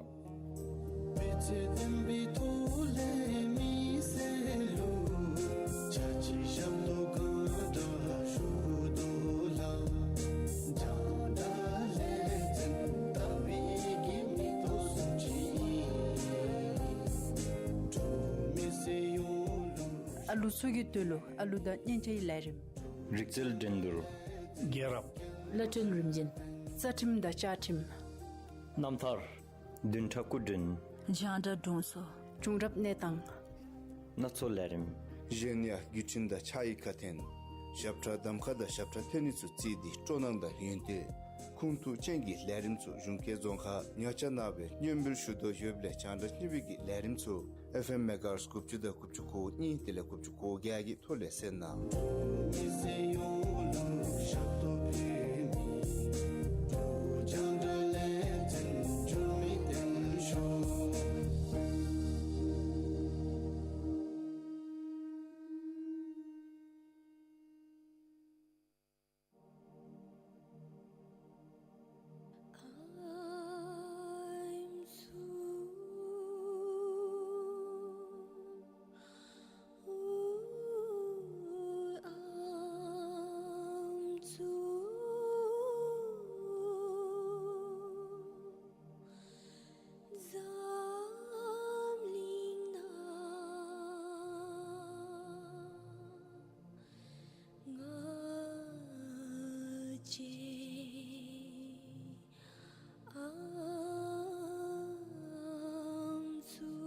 ཨ་ལུ་ཚུ་གི་དོན་ལུ་ཨ་ལུ་དང་སྙན་ཆ་གི་ལས་རིམ། རིག་རྩལ་འགྲན་བསྡུར། རྒྱལ་རབས། བླ་སྤྲུལ་རིམ་བྱོན། རྩ་ཁྲིམས་དང་བཅའ་ཁྲིམས། རྣམ་ཐར། བདུན་ཕྲག་སྐུ་མགྲོན། རྒྱང་བསྒྲགས་སྒྲུང་གསོ། བྱུང་རབས་གནས་སྟངས། སྣ་ཚོགས་ལས་རིམ། གཞན་ཡང་བརྒྱུད་འཕྲིན་དང་ཕྱག་ཡིག་ཁ་འཕྲིན། ཞབས་ཁྲ་གདམ་ཁ་དང་ཞབས་ཁྲ་འཐེན་ནི་ཚུ་བརྩིས་ཏེ་སྤྲོ་སྣང་དང་ཡོན་ཏན་ཁུངས་ཐུག་ཅན་གྱི་ལས་རིམ་ཚུ་གཞུང་སྐད་རྫོང་ཁ་ཉ་ཆ་ནང་སྦེ་སྙན་འབུལ་ཞུ་དོ་ཡོདཔ་ལས་རྒྱང་བསྒྲགས་གཉིས་པའི་གི་ལས་རིམ་ཚུ་ཨེཕ་ཨེམ་མེ་ག་ཧརཊསི་དགུ་བཅུ་དང་དགུ་བཅུ་གོ་གཉིས་དེ་ལས་དགུ་བཅུ་གོ་བརྒྱད་ཀྱི་ཐོག་ལས་གསན་གནང་། འཛམ་གླིང་ན་ང་བཅས་ཨམ་སྲུ།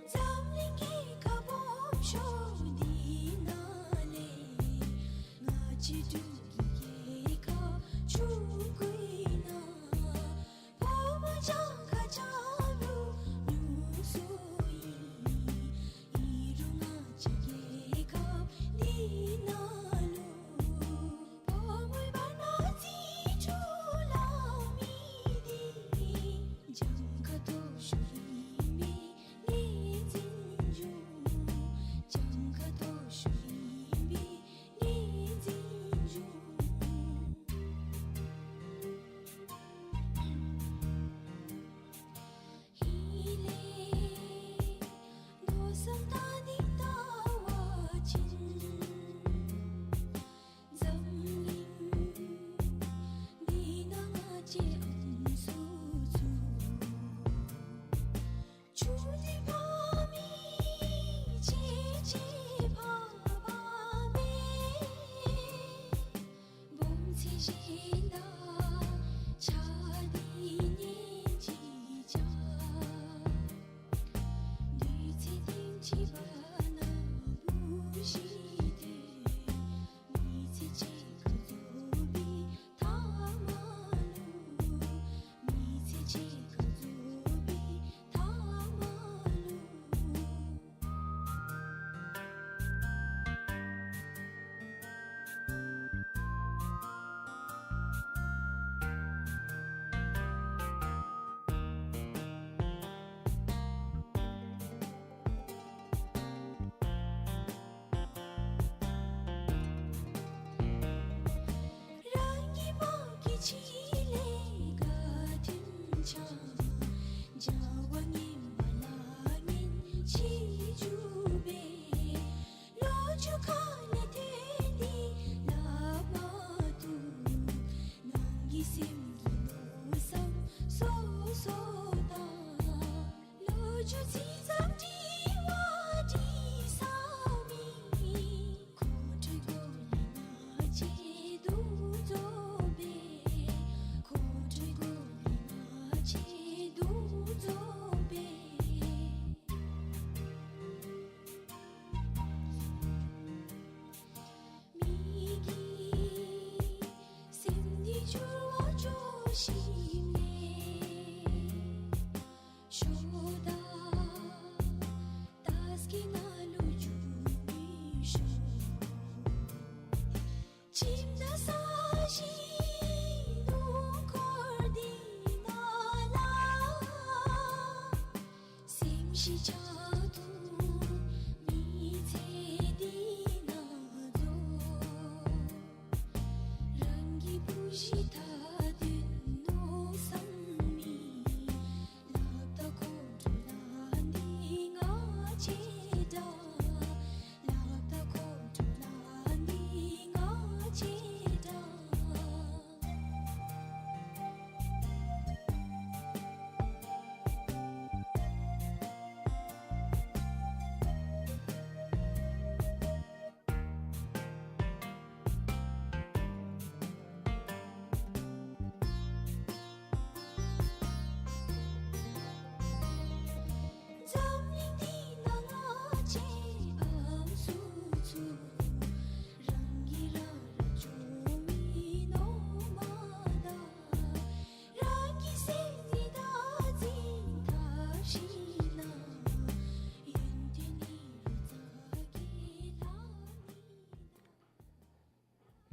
འཛམ་གླིང་རྒྱལ་ཁབ་སྦོམ་ཤོས་འདི་ནང་ལས་ང་བཅས་འབྲུག་གི་རྒྱལ་ཁབ་ཆུང་ཀུའི་ནང་ཕོ་མོ་གྱངས་ཁ་ཆ་ལུ་ཉུང་སུ་ཨིན། ཨིན་རུང་ང་བཅས་རྒྱལ་ཁབ་འདི་ནང་ལུ་ཕོ་མོའི་བར་ན་རྩིས་འཇོག་སླབ་མི་འདི་གྱངས་ཁ་མཐོ་ཤོས་ཨིན་པས་ལས་རྩིས་འཇོག། གྱངས་ཁ་མཐོ་ཤོས་ཨིན་པས་ལས་རྩིས་འཇོག། ཧེ་ལས་མནོ་བསམ་བཏང་སྟེ་བལྟ་བ་ཅིན་འཛམ་གླིང་འདི་ནང་ང་བཅས་ཨམ་སྲུ་ཚུ་ཆུང་འདྲིས་ཕ་མའི་ཆེ་ཆེ་ཕ་ཕ་མེན། སྦོམ་ཚེ་གཞན་དང་ཆ་འདི་ཉན་ཅི་ཆ། དུས་ཚོད་ཐེངས་གཅིག་བར་ན་བུ་གཞི་ཐོན། མི་ཚེ་གཅིག་ཁར་རྫོགས་པའི་མཐའ་མ་ལུ། མི་ཚེ་གཅིག་ཁར་རྫོགས་པའི་མཐའ་མ་ལུ། རང་གི་མ་གི་ཕྱི་ལས་དགའ་མཐུན་འཆང་། བྱ་བ་ངན་པ་ལ་ངན་ཕྱིར་འཇུག་པའི། ལོ་རྒྱུས་ཁ་ནས་ཐོན་ཏེ་སླབ་མ་བཏུབ། ནང་གི་སེམས་ཀྱི་མནོ་བསམ་སོ་སོ་དང་། ལོ་རྒྱུས་ཅིག་ཙམ་འདྲི་བ་འདྲི་ས་མེད། ཁོ་ཐོས་གོ་ལེ་ང་བཅས་འདུ་འཛོམས་པས། ཁོ་ཐོས་གོ་ལེ་ང་བཅས་འདུ་འཛོམས་པས། མི་གི་སེམས་འདི་འགྱུར་བ་འགྱོ་ཞིནམ་ལས། ཤོ་དང་ཏ་སྐྱི་ནང་ལུ་འགྱུར་མི་ཤོ། ཁྱིམ་དང་ས་གཞི་ནུབ་འཁོར་འདི་ནང་ལུ། སེམས་ཤི་ཆ་ཐུང་མི་ཚེ་འདི་ནང་རྫོགས། རང་གི་བུ་གཞི་མཐའ་དོན་མནོ་བསམ་མེད། སླབ་ད་ཁོང་ཁྲོ་ལ་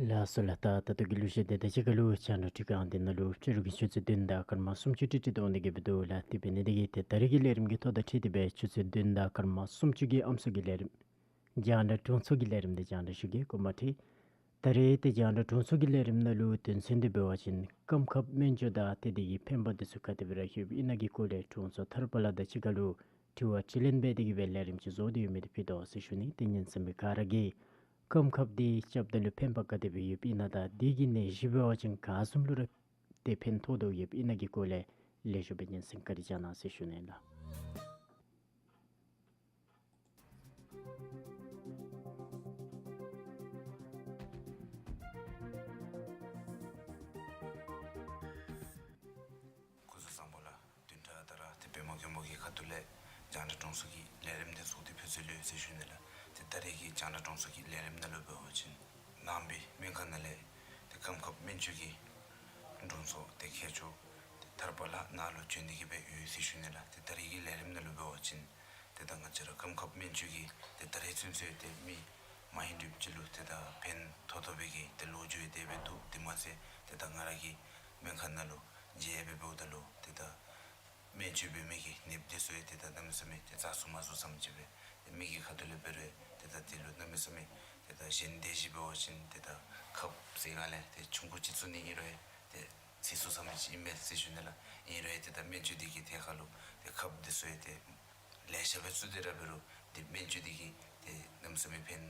ལགས་སོ་ལགས། ད་ད་ལྟོ་གི་ལུ་ཤེས་དེ་ད་ཅི་ཁ་ལུ་རྒྱང་བསྒྲགས་ཁང་འདི་ནང་ལུ་ཕྱི་རུ་གི་ཆུ་ཚོད་བདུན་དང་སྐར་མ་སུམ་ཅུ་ཏིག་ཏིག་འགྱོ་ནི་གི་འབདཝ་ད་ལུ་དེ་འབད་ནི་དེ་གིས་ཏེ་ད་རེས་ཀྱི་ལས་རིམ་གྱི་ཐོག་དང་འཁྲིལ་ཏེ་སྦེ་ཆུ་ཚོད་བདུན་དང་སྐར་མ་སུམ་ཅུ་གི་ཨམ་སྲུ་གི་ལས་རིམ་རྒྱང་བསྒྲགས་དྲུང་འཚོ་གི་ལས་རིམ་འདི་རྒྱང་བསྒྲགས་ཞུ་གེ། གོ་མ་ཁྲིད། ད་རེས་ཏེ་རྒྱང་བསྒྲགས་དྲུང་འཚོ་གི་ལས་རིམ་ནང་ལུ་དོན་ཚན་འདི་འབད་བ་ཅིན་སྐམ་ཁབ་སྨན་བཅོས་དང་ཏེ་དེ་གི་ཕན་པ་འདི་ཚུ་ག་དེ་སྦེ་ར་ཡོདཔ་ཨིན་ན་གི་སྐོར་ལས་དྲུང་འཚོ་ཐར་པ་ལགས་དང་གཅིག་ཁར་ལུ་དྲི་བ་དྲིས་ལན་འབད་དེ་གི་སྦེ་ལས་རིམ་ཅིག་བཟོ་སྟེ་ཡོད་མི་འདི་ཕུལ་དོ་ཟེར་ཞུ་ནི། ཏེ་ཉན་གསན་མི་ག་ར་གིས་སྐམ་ཁབ་འདི་རྐྱབ་ད་ལུ་ཕན་པ་ག་དེ་སྦེ་ཡོདཔ་ཨིན་ན་དང་དེ་གི་ནད་གཞི་འབད་བ་ཅིན་ག་བཟུམ་ལུ་ར་ཏེ་ཕན་ཐོགས་དོ་ཡོདཔ་ཨིན་ན་གི་སྐོར་ལས་ལེགས་ཤོམ་སྦེ་ཉན་གསན་བཀའ་དྲིན་བསྐྱང་གནང་ཟེར་ཞུ་ནི་ལགས། སྐུ་གཟུགས་བཟང་པོ་ལགས། བདུན་ཕྲག་ད་ར་ཏེ་པདྨ་མགོན་པོ་གི་ཁ་ཐུག་ལས་རྒྱང་བསྒྲགས་དྲུང་འཚོ་གི་ལས་རིམ་འདི་ཚུ་ཏེ་ཕུལ་ཚུལ་ཡོད་ཟེར་ཞུ་ནི་ལགས། ཏེ་ད་རེས་ཀྱི་རྒྱང་བསྒྲགས་དྲུང་འཚོ་གི་ལས་རིམ་ནང་ལུ་འབད་བ་ཅིན་ནང་པའི་སྨན་ཁང་ནང་ལས་ཏེ་སྐམ་ཁབ་སྨན་བཅོས་ཀྱི་དྲུང་འཚོ་ཏེ་མཁས་མཆོག་ཏེ་ཐར་པ་ལགས་ནཱ་ལུ་བྱོན་ཏེ་གི་སྦེ་ཡོད་ཟེར་ཞུ་ནི་ལགས། ཏེ་ད་རེས་ཀྱི་ལས་རིམ་ནང་ལུ་འབད་བ་ཅིན་ཏེ་ད་ང་བཅས་ར་སྐམ་ཁབ་སྨན་བཅོས་ཀྱི་ཏེ་ད་རེས་ཚུན་ཚོད་ཏེ་མི་མ་ཧེ་འདྲཝ་ཅིག་ལུ་ཏེ་ད་ཕན་ཐོགས་ཐོགས་པའི་གི་ཏེ་ལོ་རྒྱུས་དེ་སྦེ་འདུག། དེ་མ་ཚད་ཏེ་ད་ང་ར་གི་སྨན་ཁང་ནང་ལུ་མཇལ་སྦེ་འབདཝ་ད་ལུ་ཏེ་ད་སྨན་བཅོས་འབད་མི་གི་ནདཔ་འདི་ཚུ་ཡང་ཏེ་ད་གནམ་མེད་ས་མེད་ཏེ་ཚ་སུ་མ་སུ་ཙམ་ཅིག་སྦེ་ཏེ་མི་གི་ཁ་ཐུག་ལས་འབད་རུང་ཏེ་ད་དེ་ལུ་གནམ་མེད་ས་མེད་ཏེ་ད་གཞན་དེ་ཅིག་འབད་བ་ཅིན་ཏེ་ད་ཁབ་ཟེར་སྒང་ལས་ཏེ་ཆུང་ཀུ་ཅིག་བཙུགས་ནི་ཨིན་རུང་ཡང་ཏེ་ཚེ་སྲོག་ཟ་མི་ཅིག་ཨིན་པས་ཟེར་ཞུ་ནི་ལགས། ཨིན་རུང་ཡང་ཏེ་ད་སྨན་བཅོས་འདི་གི་ཐད་ཁར་ལུ་ཏེ་ཁབ་འདི་ཚུ་ཡང་ཏེ་ལེ་ཤ་སྦེ་བཙུགས་ཏེ་ར་འབད་རུང་ཏེ་སྨན་བཅོས་འདི་གིས་ཏེ་གནམ་མེད་ས་མེད་ཕན་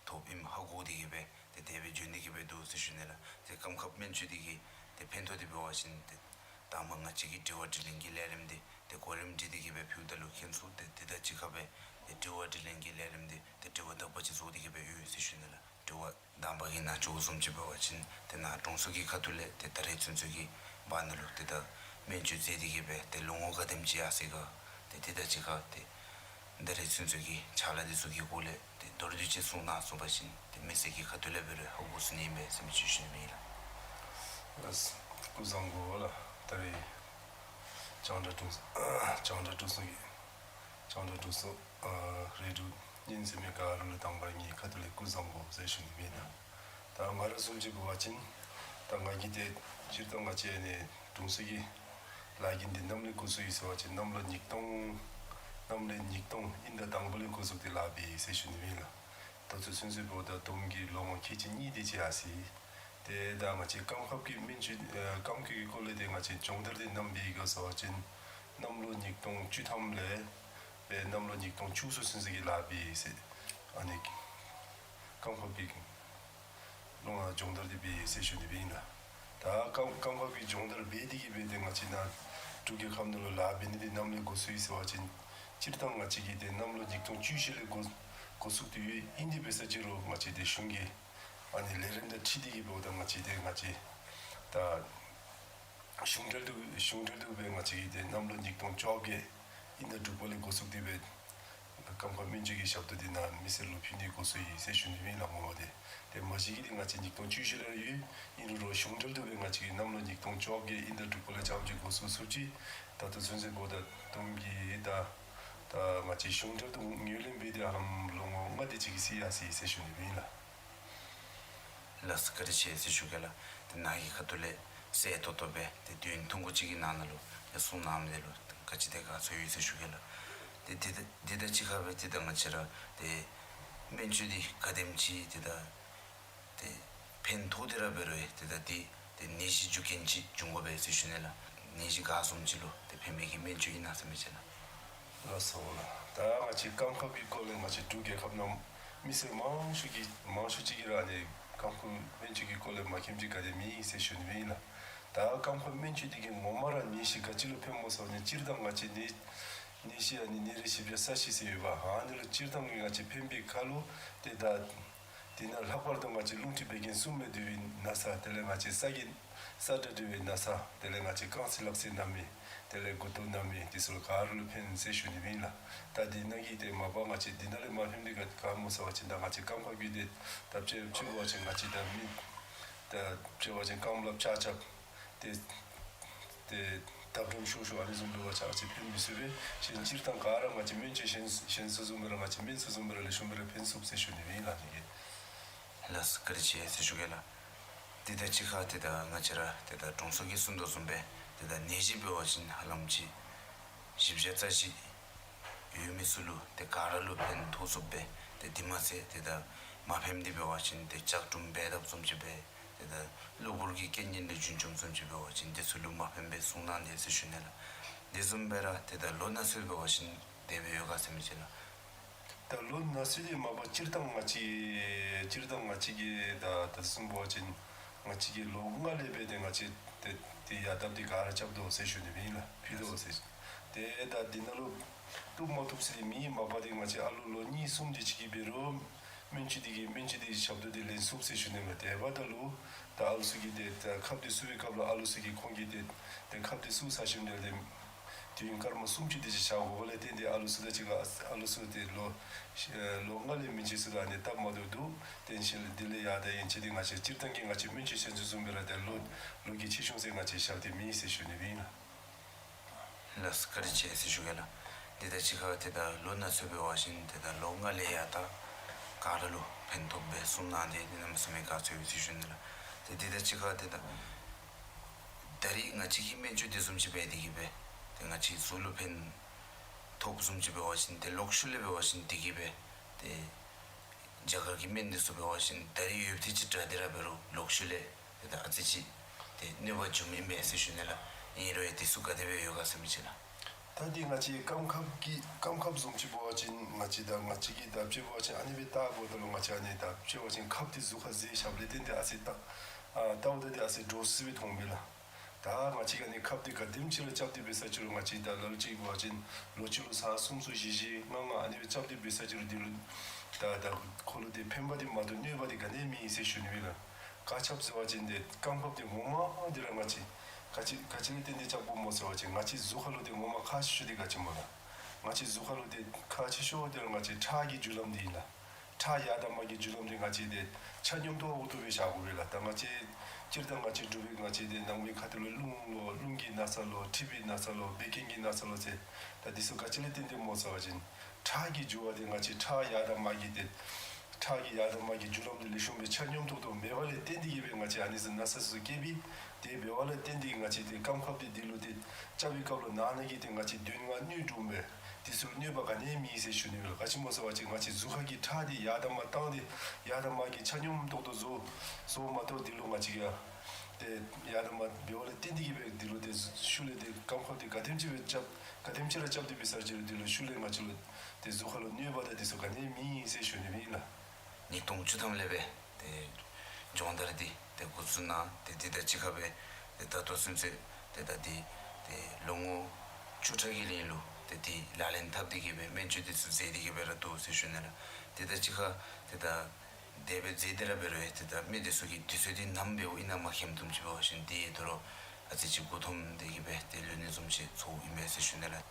ཐོགས་ཨིནམ་ཧ་གོ་སྟེ་གི་སྦེ་ཏེ་དེ་སྦེ་བྱོན་ཏེ་གི་སྦེ་འདུག་ཟེར་ཞུ་ནི་ལགས། ཏེ་སྐམ་ཁབ་སྨན་བཅོས་འདི་གིས་ཏེ་ཕན་ཐོགས་འདི་འབད་བ་ཅིན་ཏེ་དང་པ་ང་བཅས་ཀྱི་དྲི་བ་དྲིས་ལན་གྱི་ལས་རིམ་འདི་ཏེ་གོ་རིམ་སྒྲིག་སྟེ་གི་སྦེ་ཕུལཝ་ད་ལུ་མཁྱེན་སོང་། ཏེ་དེ་དང་གཅིག་ཁར་སྦེ་ཏེ་དྲི་བ་དྲིས་ལན་གྱི་ལས་རིམ་འདི་ཏེ་དྲི་བ་དག་པ་ཅིག་བཟོ་སྟེ་གི་སྦེ་ཡོད་ཟེར་ཞུ་ནི་ལགས། དྲི་བ་དང་པ་གི་ནང་ལྕོགས་བཟུམ་ཅིག་འབད་བ་ཅིན་ཏེ་ནཱ་དྲུང་འཚོ་གི་ཁ་ཐུག་ལས་ཏེ་ད་རེས་ཚུན་ཚོད་ཀྱི་བར་ན་ལུ་ཏེ་ད་སྨན་བཅོས་མཛད་དེ་གི་སྦེ་ཏེ་ལོ་ངོ་ག་དེམ་ཅིག་ཡར་སོ་ཡི་ག། ཏེ་དེ་དང་གཅིག་ཁར་ཏེ་ད་རེས་ཚུན་ཚོད་ཀྱི་ཕྱག་ལཱ་འདི་ཚུ་གི་སྐོར་ལས་ཏེ་མདོར་བསྡུས་ཅིག་གསུང་གནང་ཚུགས་པ་ཅིན་ཏེ་མི་སེར་གྱི་ཁ་ཐུག་ལས་འབད་རུང་ཧ་གོ་ཚུགས་ནི་ཨིན་པས་ཟེར་མི་ཅིག་ཞུ་ནི་ཨིན་ལགས། ལགས། སྐུ་གཟུགས་བཟང་པོ་ལགས། ད་རེས་རྒྱང་བསྒྲགས་དྲུང་རྒྱང་བསྒྲགས་དྲུང་འཚོ་གི་རྒྱང་བསྒྲགས་དྲུང་འཚོ་ཨ་རེ་ཌིའོ་ཉན་གསན་མི་ག་ར་ལུ་དང་པ་ར་ངེའི་ཁ་ཐུག་ལས་སྐུ་གཟུགས་བཟང་པོ་ཟེར་ཞུ་ནི་ཨིན་ལགས། ད་ང་ར་བཟུམ་ཅིག་འབད་བ་ཅིན་ད་ང་གིས་ཏེ་སྤྱིར་བཏང་ང་བཅས་ནི་དྲུང་འཚོ་གི་ལཱ་གི་འདི་ནམ་ལས་འགོ་བཙུགས་ཡི་ཟེར་བ་ཅིན་གནམ་ལོ་ཉིས་སྟོང་གནམ་ལོ་ཉིས་སྟོང་དབྱིན་ཟླ་དང་པ་ལས་འགོ་བཙུགས་ཏེ་ལཱ་འབད་ཡི་ཟེར་ཞུ་ནི་ཨིན་ལགས། ད་ལྟོ་ཚུན་ཚོད་འབདཝ་ད་བསྡོམས་ཀྱིས་ལོ་ངོ་ཁལ་གཅིག་གཉིས་དེ་ཅིག་ཡར་སོ་ཡི། ཏེ་ད་ང་བཅས་སྐམ་ཁབ་ཀྱི་སྨན་བཅོས་ཨ་སྐམ་ཁབ་ཀྱི་སྐོར་ལས་ཏེ་ང་བཅས་སྦྱོང་བརྡར་འདི་ནམ་འབད་ཡི་ག་ཟེར་བ་ཅིན་གནམ་ལོ་ཉིས་སྟོང་བཅུ་ཐམ་ལས་སྦེ་གནམ་ལོ་ཉིས་སྟོང་བཅུ་གསུམ་ཚུན་ཚོད་ཀྱི་ལཱ་འབད་ཡི་ཟེར། ཨ་ནི་སྐམ་ཁབ་ཀྱི་ལོ་ལྔ་སྦྱོང་བརྡར་འདི་འབད་ཡི་ཟེར་ཞུ་ནི་ཨིན་ལགས། ད་སྐམ་སྐམ་ཁབ་ཀྱི་སྦྱོང་བརྡར་འབད་དེ་གི་སྦེ་ཏེ་ང་བཅས་ནཱ་འབྲུག་རྒྱལ་ཁབ་ནང་ལུ་ལཱ་འབད་ནི་འདི་ནམ་ལས་འགོ་བཙུགས་ཡི་ཟེར་བ་ཅིན་སྤྱིར་བཏང་ང་བཅས་ཀྱིས་ཏེ་གནམ་ལོ་ཉིས་སྟོང་བཅུ་བཞི་ལས་འགོ་འགོ་བཙུགས་ཏེ་ཡོད། ཨིན་དེ་འབད་ས་ཅིག་རུང་ང་བཅས་ཏེ་གཞུང་གི་ཨ་ནི་ལས་རིམ་དང་འཁྲིལ་ཏེ་གི་འབདཝ་ད་ང་བཅས་ཏེ་ང་བཅས་ད་གཞུང་འབྲེལ་དུ་གཞུང་འབྲེལ་དུ་སྦེ་ང་བཅས་ཀྱིས་ཏེ་གནམ་ལོ་ཉིས་སྟོང་བཅོ་བརྒྱད་དབྱིན་ཟླ་དྲུག་པ་ལས་འགོ་བཙུགས་ཏེ་སྦེ་སྐམ་ཁབ་སྨན་བཅོས་ཀྱི་ཞབས་ཏོག་འདི་ནཱ་མི་སེར་ལུ་ཕུལ་ནི་འགོ་བཙུགས་ཡི་ཟེར་ཞུ་ནི་ཨིན་ལགས། ངོ་མ་འདི་ཏེ་མ་གཞི་གི་འདི་ང་བཅས་ཉིས་སྟོང་བཅུ་བཞི་ལས་ར་ཡོད། ཨིན་རུང་རོགས་གཞུང་འབྲེལ་དུ་སྦེ་ང་བཅས་ཀྱིས་གནམ་ལོ་ཉིས་སྟོང་བཅོ་བརྒྱད་དབྱིན་ཟླ་དྲུག་པ་ལས་རྐྱངམ་ཅིག་འགོ་བཙུགས་ཚུགས་ཅི། ད་ལྟོ་ཚུན་ཚོད་འབདཝ་ད་བསྡོམས་ཀྱིས་ད་ད་ང་བཅས་གཞུང་འབྲེལ་དུ་ངོས་ལེན་འབད་དེ་ཧ་ལམ་ལོ་ངོ་ལྔ་དེ་ཅིག་གི་ཅིག་ཡར་སོ་ཡི་ཟེར་ཞུ་ནི་ཨིན་ལགས། ལགས་སོ་བཀའ་དྲིན་ཆེ་ཟེར་ཞུ་གེ་ལགས། ཏེ་ནཱ་གི་ཁ་ཐུག་ལས་གསལ་ཏོག་ཏོ་སྦེ་ཏེ་དུས་ཐུང་ཀུ་ཅིག་གི་ནང་ན་ལུ་ཏེ་གསུང་གནང་མི་འདི་ལུ་ག་ཅི་དེ་ག་ཚོད་ཡོད་ཟེར་ཞུ་གེ་ལགས། ཏེ་འདི་ད་འདི་དང་གཅིག་ཁར་སྦེ་ཏེ་ད་ང་བཅས་ར་ཏེ་སྨན་བཅོས་འདི་ག་དེམ་ཅིག་ཏེ་ད་ཏེ་ཕན་ཐོགས་ཏེ་ར་འབད་རུང་ཏེ་ད་འདི་ཏེ་ནད་གཞི་རྒྱུ་རྐྱེན་ཅིག་འབྱུང་དགོ་པས་ཟེར་ཞུ་ནི་ལགས། ནད་གཞི་ག་བཟུམ་ཅིག་ལུ་ཏེ་ཕན་མི་གི་སྨན་བཅོས་ཨིན་ན་ཟེར་མི་ཅིག་ལགས། ལགས་སོ་ལགས། ད་ང་བཅས་སྐམ་ཁབ་ཀྱི་སྐོར་ལས་ང་བཅས་འབྲུག་རྒྱལ་ཁབ་ནང་མི་སེར་མང་ཤོས་ཀྱིས་མང་ཤོས་ཅིག་གིས་ར་ཨ་ནི་སྐམ་ཁབ་སྨན་བཅོས་ཀྱི་སྐོར་ལས་མ་མཁྱེནམ་ཅིག་ག་དེ་མེད་ཟེར་ཞུ་ནི་ཨིན་ལགས། ད་སྐམ་ཁབ་སྨན་བཅོས་འདི་གིས་ངོ་མ་ར་ནད་གཞི་ག་ཅི་ལུ་ཕནམ་སྨོ་ཟེར་བ་ཅིན་སྤྱིར་བཏང་ང་བཅས་ནད་ནད་གཞི་ཨ་ནི་ནད་རིགས་ཞིབ་དཔྱད་ས་གཞི་ཟེར་ཡོདཔ་ཨ་ནི་ལུ་སྤྱིར་བཏང་གི་ང་བཅས་ཕན་པའི་ཁར་ལུ་ཏེ་ད་དེ་ནང་ལྷག་པར་དུ་ང་བཅས་རླུང་མཁྲིས་བད་ཀན་གསུམ་ལས་འདུ་བའི་ན་ཚ་དེ་ལས་ང་བཅས་ས་གི་ས་འདྲ་འདྲ་བའི་ན་ཚ་དེ་ལས་ང་བཅས་རྐང་ཚིགས་ལག་ཚིགས་ན་མི་དེ་ལས་མགུ་ཏོ་ན་མི་དེ་ཚུ་ལུ་ག་ར་ལུ་ཕན་ཟེར་ཞུ་ནི་ཨིན་ལགས། ད་དེ་ནང་གི་ཏེ་མ་པ་ང་བཅས་དེ་ནང་ལས་མ་ཕན་པའི་ག་ག་སྨོ་ཟེར་བ་ཅིན་ད་ང་བཅས་སྐམ་ཁབ་ཀྱི་ཏེ་ད་དཔྱེ་དཔྱེ་འབད་བ་ཅིན་ང་བཅས་ད་མི་ད་དཔྱེ་འབད་བ་ཅིན་རྐངམ་ལགཔ་ཆག་ཆགཔ་ཏེ་ཏེ་ཐབ་གྲམ་ཤོར་ཤོརཝ་ཨ་ནི་བཟུམ་འབད་བ་ཅིན་ང་བཅས་ཕན་མི་ཚུགས་པས། གཞན་སྤྱིར་བཏང་ག་ར་ང་བཅས་སྨན་བཅོས་གཞན་གཞན་ཚུ་བཟུམ་སྦེ་ར་ང་བཅས་སྨན་ཚུ་བཟུམ་སྦེ་ར་ལེགས་ཤོམ་སྦེ་ར་ཕན་ཚུགས་ཟེར་ཞུ་ནི་ཨིན་ལགས། ལགས་སོ་བཀའ་དྲིན་ཆེ་ཟེར་ཞུ་གེ་ལགས། དེ་དང་གཅིག་ཁར་ཏེ་ད་ང་བཅས་ར་ཏེ་ད་དྲུང་འཚོ་གིས་གསུང་དོ་བཟུམ་སྦེ་ཏེ་ད་ནད་གཞི་འབད་བ་ཅིན་ཧ་ལམ་ཅིག་བཞི་བརྒྱ་རྩ་བཞི་ཡོད་མི་ཚུ་ལུ་ཏེ་ག་ར་ལུ་ཕན་ཐོགས་ཚུགསཔ་སྦེ་ཏེ་དེ་མ་ཚད་ཏེ་ད་མ་ཕནམ་འདི་འབད་བ་ཅིན་ཏེ་ལྕགས་གྲུམ་འབད་དཔ་བཟུམ་ཅིག་སྦེ་ཏེ་ད་གློ་བུར་གྱི་རྐྱེན་ངན་ལས་རྒྱུན་འབྱུངམ་བཟུམ་ཅིག་འབད་བ་ཅིན་དེ་ཚུ་ལུ་མ་ཕནམ་སྦེ་གསུང་གནང་དེས་ཟེར་ཞུ་ནི་ལགས། དེ་བཟུམ་སྦེ་ར་ཏེ་ད་ལོ་ན་ཚོད་འབད་བ་ཅིན་དེ་སྦེ་ཡོད་ག་ཟེར་མི་ཅིག་ལགས། ད་ལོ་ན་ཚོད་འདི་མ་པ་སྤྱིར་བཏང་ང་བཅས་སྤྱིར་བཏང་ང་བཅས་ཀྱི་ད་ད་གསུངས་པ་ཅིན་ང་བཅས་ཀྱི་ལོ་ལྔ་ལས་འབད་དེ་ང་བཅས་ཏེ་ཏེ་ཡ་བཏབ་སྟེ་ག་ར་རྐྱབ་དོ་ཟེར་ཞུ་ནི་ཨིན་ལགས། ཕུལ་དོ་ཟེར། ཏེ་ད་འདི་ནང་ལུ་བཏུབ་མ་བཏུབ་ཟེར་མེད། མ་པ་འདི་ང་བཅས་ཨ་ལུ་ལོ་གཉིས་གསུམ་དེ་ཅིག་གི་འབད་རུང་སྨན་བཅོས་འདི་གི་སྨན་བཅོས་འདི་ཞབས་ཏོག་འདི་ལེན་ཚུགས་ཟེར་ཞུ་ནི་ལགས། དེ་འབདཝ་ད་ལུ་ད་ཨ་ལུ་ཚུ་གིས་ཏེ་ད་ཁབ་འདི་བཙུགས་པའི་སྐབས་ལུ་ཨ་ལུ་ཚུ་གིས་ཁོང་གིས་ཏེ་ཏེ་ཁབ་འདི་བཙུགས་ཚར་ཞིནམ་ལས་ཏེ་དུས་ཡུན་སྐར་མ་སུམ་ཅུ་དེ་ཅིག་བཞག་དགོ་པ་ལས་བརྟེན་ཏེ་ཨ་ལུ་ཚུ་དང་གཅིག་ཁར་ཨ་ལུ་ཚུ་ཏེ་ལོ་ལོ་ལྔ་ལས་མི་འཇིགས་ཚུ་དང་ཨ་ནི་སྟབས་མ་བདེཝ་འདུག། ཏེ་ཨ་ནི་འདི་ལས་ཡང་ད་ཡན་ཆད་འདི་ང་བཅས་སྤྱིར་བཏང་གི་ང་བཅས་སྨན་བཅོས་ཚུན་ཚོད་བཟུམ་སྦེ་ར་ཏེ་ལོ་ལོ་གི་ཆེ་ཆུང་ཟེར་ང་བཅས་བཞག་སྟེ་མེད་ཟེར་ཞུ་ནི་ཨིན་ལགས། ལགས་སོ། བཀའ་དྲིན་ཆེ་ཟེར་ཞུ་གེ་ལགས། འདི་དང་གཅིག་ཁར་ཏེ་ད་ལོ་ན་ཚོད་འབད་བ་ཅིན་ཏེ་ད་ལོ་ལྔ་ལས་ཡར་ད་ག་ར་ལུ་ཕན་ཐོགས་སྦེ་གསུང་གནང་དེས། འདི་གནམ་མེད་ས་མེད་དགའ་ཚོར་ཡོད་ཟེར་ཞུ་ནི་ལགས། ཏེ་འདི་དང་གཅིག་ཁར་ཏེ་ད་ད་རིས་ང་བཅས་ཀྱིས་སྨན་བཅོས་འདི་བཟུམ་ཅིག་འབད་དེ་གིས་སྦེ་ཏེ་ང་བཅས་གཟུགས་ལུ་ཕན་ཐོགསཔ་བཟུམ་ཅིག་འབད་བ་ཅིན་ཏེ་ལོག་ཤུལ་ལས་འབད་བ་ཅིན་དེ་གིས་སྦེ་ཏེ་རྒྱ་གར་གྱི་སྨན་འདི་ཚུ་འབད་བ་ཅིན་ད་རིས་ཡོདཔ་དེ་ཅིག་དྲག་སྟེ་ར་འབད་རུང་ལོག་ཤུལ་ལས་ཏེ་ད་ཨ་ཙི་ཅིག་ཏེ་གནོད་པ་འབྱུངམ་ཨིན་པས་ཟེར་ཞུ་ནི་ལགས། ཨིན་རུང་ཡང་དེ་ཚུ་ག་དེ་སྦེ་ཡོད་ག་ཟེར་མི་ཅིག་ལགས། ད་འདི་ང་བཅས་སྐམ་ཁབ་ཀྱི་སྐམ་ཁབ་བཟུམ་ཅིག་འབད་བ་ཅིན་ང་བཅས་ད་ང་བཅས་ཀྱིས་ད་དཔྱེ་འབད་བ་ཅིན་ཨ་ནི་སྦེ་བལྟ་དགོཔ་ད་ལུ་ང་བཅས་ཨ་ནི་ད་དཔྱེ་འབད་བ་ཅིན་ཁབ་འདི་གཟུགས་ཁར་བཟེད་བཞགཔ་ལས་བརྟེན་ཏེ་ཨ་ཙི་ད་ཨ་བལྟཝ་ད་འདི་ཨ་ཙི་འདྲོག་སི་སྦེ་མཐོངམ་མས་ལགས། ད་ང་བཅས་ཀྱིས་ཨ་ནི་ཁབ་འདི་ག་དེམ་ཅིག་ར་རྐྱབ་སྟེ་འབད་ས་ཅི་རུང་ང་བཅས་ད་ལ་ལུ་ཅིག་འབད་བ་ཅིན་ལོ་གཅིག་ལུ་ཚར་གསུམ་ཚུ་བཞི་བཞི་ལྔ་ལྔ་ཨ་ནི་སྦེ་རྐྱབ་སྟེ་འབད་ས་ཅི་རུང་འདི་ལུ་ད་ད་ཁོ་ལུ་ཏེ་ཕན་པ་འདི་མ་གཏོགས་གནོད་པ་འདི་ག་ནི་ཡང་མེད་ཟེར་ཞུ་ནི་ཨིན་ལགས། ག་ཅི་སྦེ་ཟེར་བ་ཅིན་ཏེ་སྐམ་ཁབ་འདི་ངོ་མ་འདི་ར་ང་བཅས་ག་ཅི་ག་ཅི་ལས་བརྟེན་ཏེ་རྐྱབ་དགོཔ་སྨོ་ཟེར་བ་ཅིན་ང་བཅས་གཟུགས་ཁ་ལུ་ཏེ་ངོ་མ་ཁག་ཆེ་ཤོས་འདི་ག་ཅི་སྨོ་ལགས། ང་བཅས་གཟུགས་ཁ་ལུ་ཏེ་ཁག་ཆེ་ཤོས་འདི་ར་ང་བཅས་ཁྲག་གི་རྒྱུ་ལམ་འདི་ཨིན་ལགས། ཁྲག་ཡར་དང་མར་གྱི་རྒྱུ་ལམ་འདི་ང་བཅས་ཏེ་ཆ་སྙོམས་ཏོག་ཏོ་སྦེ་བཞག་དགོ་པས་ལགས། ད་ང་བཅས་སྤྱིར་བཏང་ང་བཅས་འབྲུག་པའི་ང་བཅས་ཏེ་ནང་པའི་ཁ་ཐུག་ལུ་རླུང་ལོ་རླུང་གི་ན་ཚ་ལོ་མཁྲིས་པའི་ན་ཚ་ལོ་བད་ཀན་གྱི་ན་ཚ་ལོ་ཟེར་ད་འདི་ཚུ་ག་ཅི་ལས་བརྟེན་ཏེ་སྨོ་ཟེར་བ་ཅིན་ཁྲག་གི་རྒྱུ་བ་འདི་ང་བཅས་ཁྲག་ཡར་དང་མར་གྱི་ཏེ་ཁྲག་གི་ཡར་དང་མར་གྱི་རྒྱུ་ལམ་འདི་ལེགས་ཤོམ་སྦེ་ཆ་སྙོམས་ཏོག་ཏོ་མེད་པ་ལས་བརྟེན་ཏེ་གིས་སྦེ་ང་བཅས་ཨ་ནི་ཚུ་ན་ཚ་ཚུ་སྐྱེ་བས། དེ་འབདཝ་ལས་བརྟེན་ཏེ་ང་བཅས་ཏེ་སྐམ་ཁབ་འདི་འདི་ལུ་ཏེ་རྐྱབ་པའི་སྐབས་ལུ་ནང་ན་གི་ཏེ་ང་བཅས་གདོང་ཁར་གནོད་འགྱོཝ་མས། དེ་ཚུ་གནོད་པ་ག་ནི་ཡང་མེད་ཟེར་ཞུ་ནི་ཨིན་ལགས། ག་ཅི་སྨོ་ཟེར་བ་ཅིན་ང་བཅས་གཟུགས་ཁ་གི་ཁྲག་འདི་ཡར་དང་མར་བཏང་སྟེ་ཡར་དང་མར་གྱི་ཆ་སྙོམས་ཏོག་ཏོ་བཟོ་བཟོཝ་མ་གཏོགས་འདི་ལུ་ང་བཅས་ཀྱིས་ཏེ་ཡར་དང་མར་འབདཝ་ལས་བརྟེན་ཏེ་གིས་སྦེ་འདི་ལུ་ཏེ་ཤུལ་ལས་ཏེ་སྐམ་ཁབ་འདི་ག་དེམ་ཅིག་སྦེ་རྐྱབ་ག་དེམ་ཅིག་ར་རྐྱབ་སྟེ་འབད་ས་ཅི་རུང་འདི་ལུ་ཤུལ་ལས་ང་བཅས་ལུ་ཏེ་གཟུགས་ཁ་ལུ་གནོད་པ་དང་འདི་ཚུ་ག་ནི་ཡང་མེད་ཟེར་ཞུ་ནི་ཨིན་ལགས། ཉིས་སྟོང་བཅུ་ཐམ་ལས་སྦེ་ཏེ་སྦྱོང་བརྡར་འདི་ཏེ་འགོ་བཙུགས་གནང་། ཏེ་འདི་དང་གཅིག་ཁར་སྦེ་ཏེ་ད་ལྟོ་ཚུན་ཚོད་ཏེ་ད་འདི་ཏེ་ལོ་ངོ་བཅུ་ཕྲག་གི་རིང་ལུ་ཏེ་འདི་ལག་ལེན་འཐབ་སྟེ་གིས་སྦེ་སྨན་བཅོས་འདི་ཚུ་མཛད་དེ་གིས་སྦེ་ར་འདུག་ཟེར་ཞུ་ནི་ལགས། འདི་དང་གཅིག་ཁར་ཏེ་ད་དེ་སྦེ་མཛད་དེ་ར་འབད་རུང་ཏེ་ད་མི་འདི་ཚུ་གིས་དུས་ཚོད་འདི་ནམ་འབདཝ་ཨིན་ན་མ་མཁྱེནམ་བཟུམ་ཅིག་འབད་བ་ཅིན་ཏེ་དོ་རུང་ཨ་ཙི་ཅིག་མགུ་འཐོམས་ཏེ་གིས་སྦེ་ཏེ་ལུས་ནི་བཟུམ་ཅིག་ཚོརཝ་ཨིན་པས་ཟེར་ཞུ་ནི་ལགས།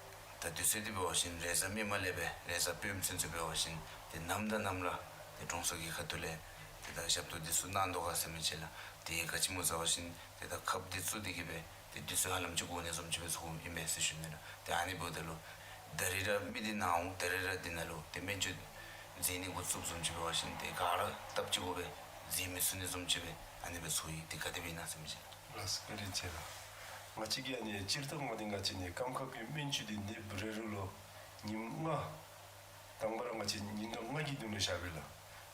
ད་དུས་ཚོད་འདི་འབད་བ་ཅིན་རེས་གཟའ་མིག་དམར་ལས་སྦེ་རེས་གཟའ་སྤེནམ་ཚུན་ཚོད་འབད་བ་ཅིན་ཏེ་ནམ་དང་ནམ་ར་ཏེ་དྲུང་འཚོ་གི་ཁ་ཐུག་ལས་ཏེ་ད་ཞབས་ཏོག་འདི་ཚུ་གནང་དོ་ག་ཟེར་མི་ཅིག་ལགས། ཏེ་ག་ཅི་སྨོ་ཟེར་བ་ཅིན་ཏེ་ད་ཁབ་འདི་བཙུགས་ཏེ་གིས་སྦེ་ཏེ་དུས་ཚོད་ཧ་ལམ་ཅིག་འགོར་ནི་བཟུམ་ཅིག་སྦེ་ཚོརཝ་ཨིན་པས་ཟེར་ཞུ་ནི་ལགས། ཏེ་ཨ་ནི་འབདཝ་ད་ལུ་ད་རིས་ར་མི་འདི་ནཱ་འོང་། ད་རིས་ར་འདི་ནང་ལུ་ཏེ་སྨན་བཅོས་མཛད་ནི་འགོ་བཙུགསཔ་བཟུམ་ཅིག་འབད་བ་ཅིན་ཏེ་ག་ར་སྟབས་གཅིག་སྦེ་མཛད་མི་ཚུགས་ནི་བཟུམ་ཅིག་སྦེ་ཨ་ནི་སྦེ་ཚོར་ཡི། ཏེ་ག་དེ་སྦེ་ཨིན་ན་ཟེར་མི་ཅིག་ལགས། ལགས་སོ། བཀའ་དྲིན་ཆེ་ལགས། ང་བཅས་ཀྱིས་ཨ་ནི་སྤྱིར་བཏང་ང་འདི་ང་བཅས་ནི་སྐམ་ཁབ་ཀྱི་སྨན་བཅོས་འདི་ནདཔ་རེ་རེ་ལུ་ཉིནམ་ལྔ། དང་པ་ར་ང་བཅས་ཉིན་གྲངས་ལྔ་གི་དོན་ལུ་བཞག་པས་ལགས།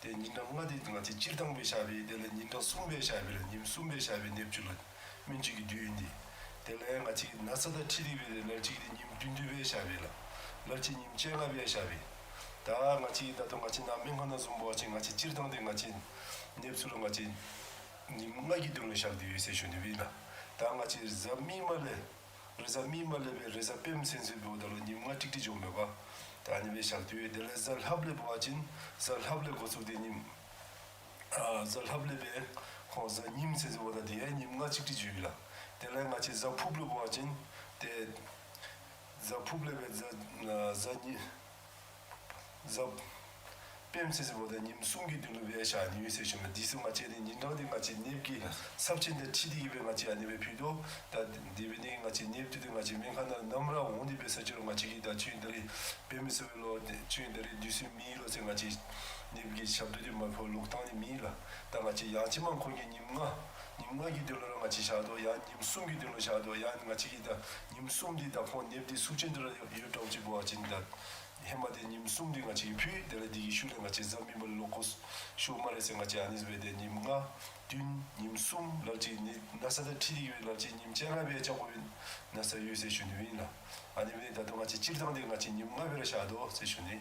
ཏེ་ཉིན་གྲངས་ལྔ་འདི་ང་བཅས་སྤྱིར་བཏང་སྦེ་བཞག་པས། དེ་ལས་ཉིན་གྲངས་གསུམ་སྦེ་བཞག་པས་ལགས། ཉིནམ་གསུམ་སྦེ་བཞག་པས་ནདཔ་ཚུ་ལུ་སྨན་བཅོས་ཀྱི་དུས་ཡུན་འདི། དེ་ལས་ང་བཅས་ན་ཚ་དང་འཁྲིལ་ཏེ་སྦེ་ལ་ལུ་ཅིག་འདི་ཉིནམ་བདུན་བདུན་སྦེ་བཞག་པས་ལགས། ལ་ལུ་ཅིག་ཉིནམ་བཅོ་ལྔ་སྦེ་བཞག་པས། ད་ང་བཅས་ད་ལྟོ་ང་བཅས་ནཱ་སྨན་ཁང་ནང་བཟུམ་འབད་བ་ཅིན་ང་བཅས་སྤྱིར་བཏང་འདི་ང་བཅས་ནདཔ་ཚུ་ལུ་ང་བཅས་ཉིནམ་ལྔ་གི་དོན་ལུ་བཞག་སྟེ་ཡོད་ཟེར་ཞུ་ནི་ཨིན་ལགས། ད་ང་བཅས་གཟའ་མིག་དམར་ལས་རེས་གཟའ་མིག་དམར་ལས་སྦེ་རེས་གཟའ་སྤེནམ་ཚུན་ཚོད་འབདཝ་ད་ལུ་ཉིནམ་ལྔ་ཀྲིག་ཀྲི་འགྱོཝ་མས་པ། ད་ཨ་ནི་སྦེ་བཞག་སྟེ་ཡོད། དེ་ལས་གཟའ་ལྷགཔ་ལས་འབད་བ་ཅིན་གཟའ་ལྷགཔ་ལས་འགོ་བཙུགས་ཏེ་ཉིནམ་ཨ་གཟའ་ལྷགཔ་ལས་སྦེ་ཁོང་གཟའ་ཉིམ་ཚུན་ཚོད་འབདཝ་ད་དེ་ཡང་ཉིནམ་ལྔ་ཀྲིག་ཀྲི་འགྱོཝ་ཨིན་ལགས། དེ་ལས་ང་བཅས་གཟའ་ཕུརཔ་ལུ་འབད་བ་ཅིན་ཏེ་གཟའ་ཕུརཔ་ལས་སྦེ་གཟའ་ཨ་གཟའ་ཉི་གཟའ་སྤེནམ་ཚུན་ཚོད་འབདཝ་ད་ཉིནམ་གསུམ་གྱི་དོན་ལུ་སྦེ་བཞག་ནི་ཡོད་ཟེར་ཞུ་ནི། འདི་ཚུ་ང་བཅས་ནི་ཉིན་གྲངས་འདི་ང་བཅས་ནདཔ་ཀྱི་ཚབས་ཆེན་དང་འཁྲིལ་ཏེ་གིས་སྦེ་ང་བཅས་ཨ་ནི་སྦེ་ཕུལ་དོ། ད་དེ་འབད་ནི་ང་བཅས་ནདཔ་འདི་ཏེ་ང་བཅས་སྨན་ཁང་ནང་ནམ་ར་འོང་སྟེ་འབད་ས་ཅི་རུང་ང་བཅས་ཀྱིས་ད་ཁྱོད་ད་རིས་འབད་མི་ཚུགས་པས་ལོ། ཁྱོད་ད་རིས་དུས་ཚོད་མེད་ལོ་ཟེར་ང་བཅས་ནདཔ་ཀྱི་ཞབས་ཏོག་འདི་མ་ཕོག་ལོག་བཏང་ནི་མེད་ལགས། ད་ང་བཅས་ཡང་ཅིན་མ་ཁོང་གིས་ཉིནམ་ལྔ་ ཉིནམ་ལྔ་གི་དོན་ལུ་ར་ང་བཅས་བཞག་དོ། ཡང་ཉིནམ་གསུམ་གྱི་དོན་ལུ་བཞག་དོ། ཡང་ང་བཅས་ཀྱིས་ད་ཉིནམ་གསུམ་འདི་ད་ཁོང་ནདཔ་འདི་ཤུགས་ཅན་འདི་ར་ཡོད་འདྲཝ་ཅིག་འབད་བ་ཅིན་ད་ཧེ་མ་འདི་ཉིནམ་གསུམ་འདི་ང་བཅས་ཀྱིས་ཕུལ། དེ་ལས་འདི་གི་ཤུལ་ལས་ང་བཅས་ཟམ་མི་མ་ལུ་ལོག་དགོ་ཤོ་སྨ་རེ་ཟེར་ང་བཅས་ཨ་ནི་སྦེ་ཏེ་ཉིནམ་ལྔ་བདུན་ཉིནམ་གསུམ་ལ་ལུ་ཅིག་ནི་ན་ཚ་དང་འཁྲིལ་ཏེ་གི་སྦེ་ལ་ལུ་ཅིག་ཉིནམ་བཅོ་ལྔ་སྦེ་བཅག་དགོ་པའི་ན་ཚ་ཡོད་ཟེར་ཞུ་ནི་སྦེ་ཨིན་ལགས། ཨ་ནི་སྦེ་ད་ལྟོ་ང་བཅས་སྤྱིར་བཏང་འདི་ང་བཅས་ཉིནམ་ལྔ་སྦེ་ར་བཞག་དོ་ཟེར་ཞུ་ནི།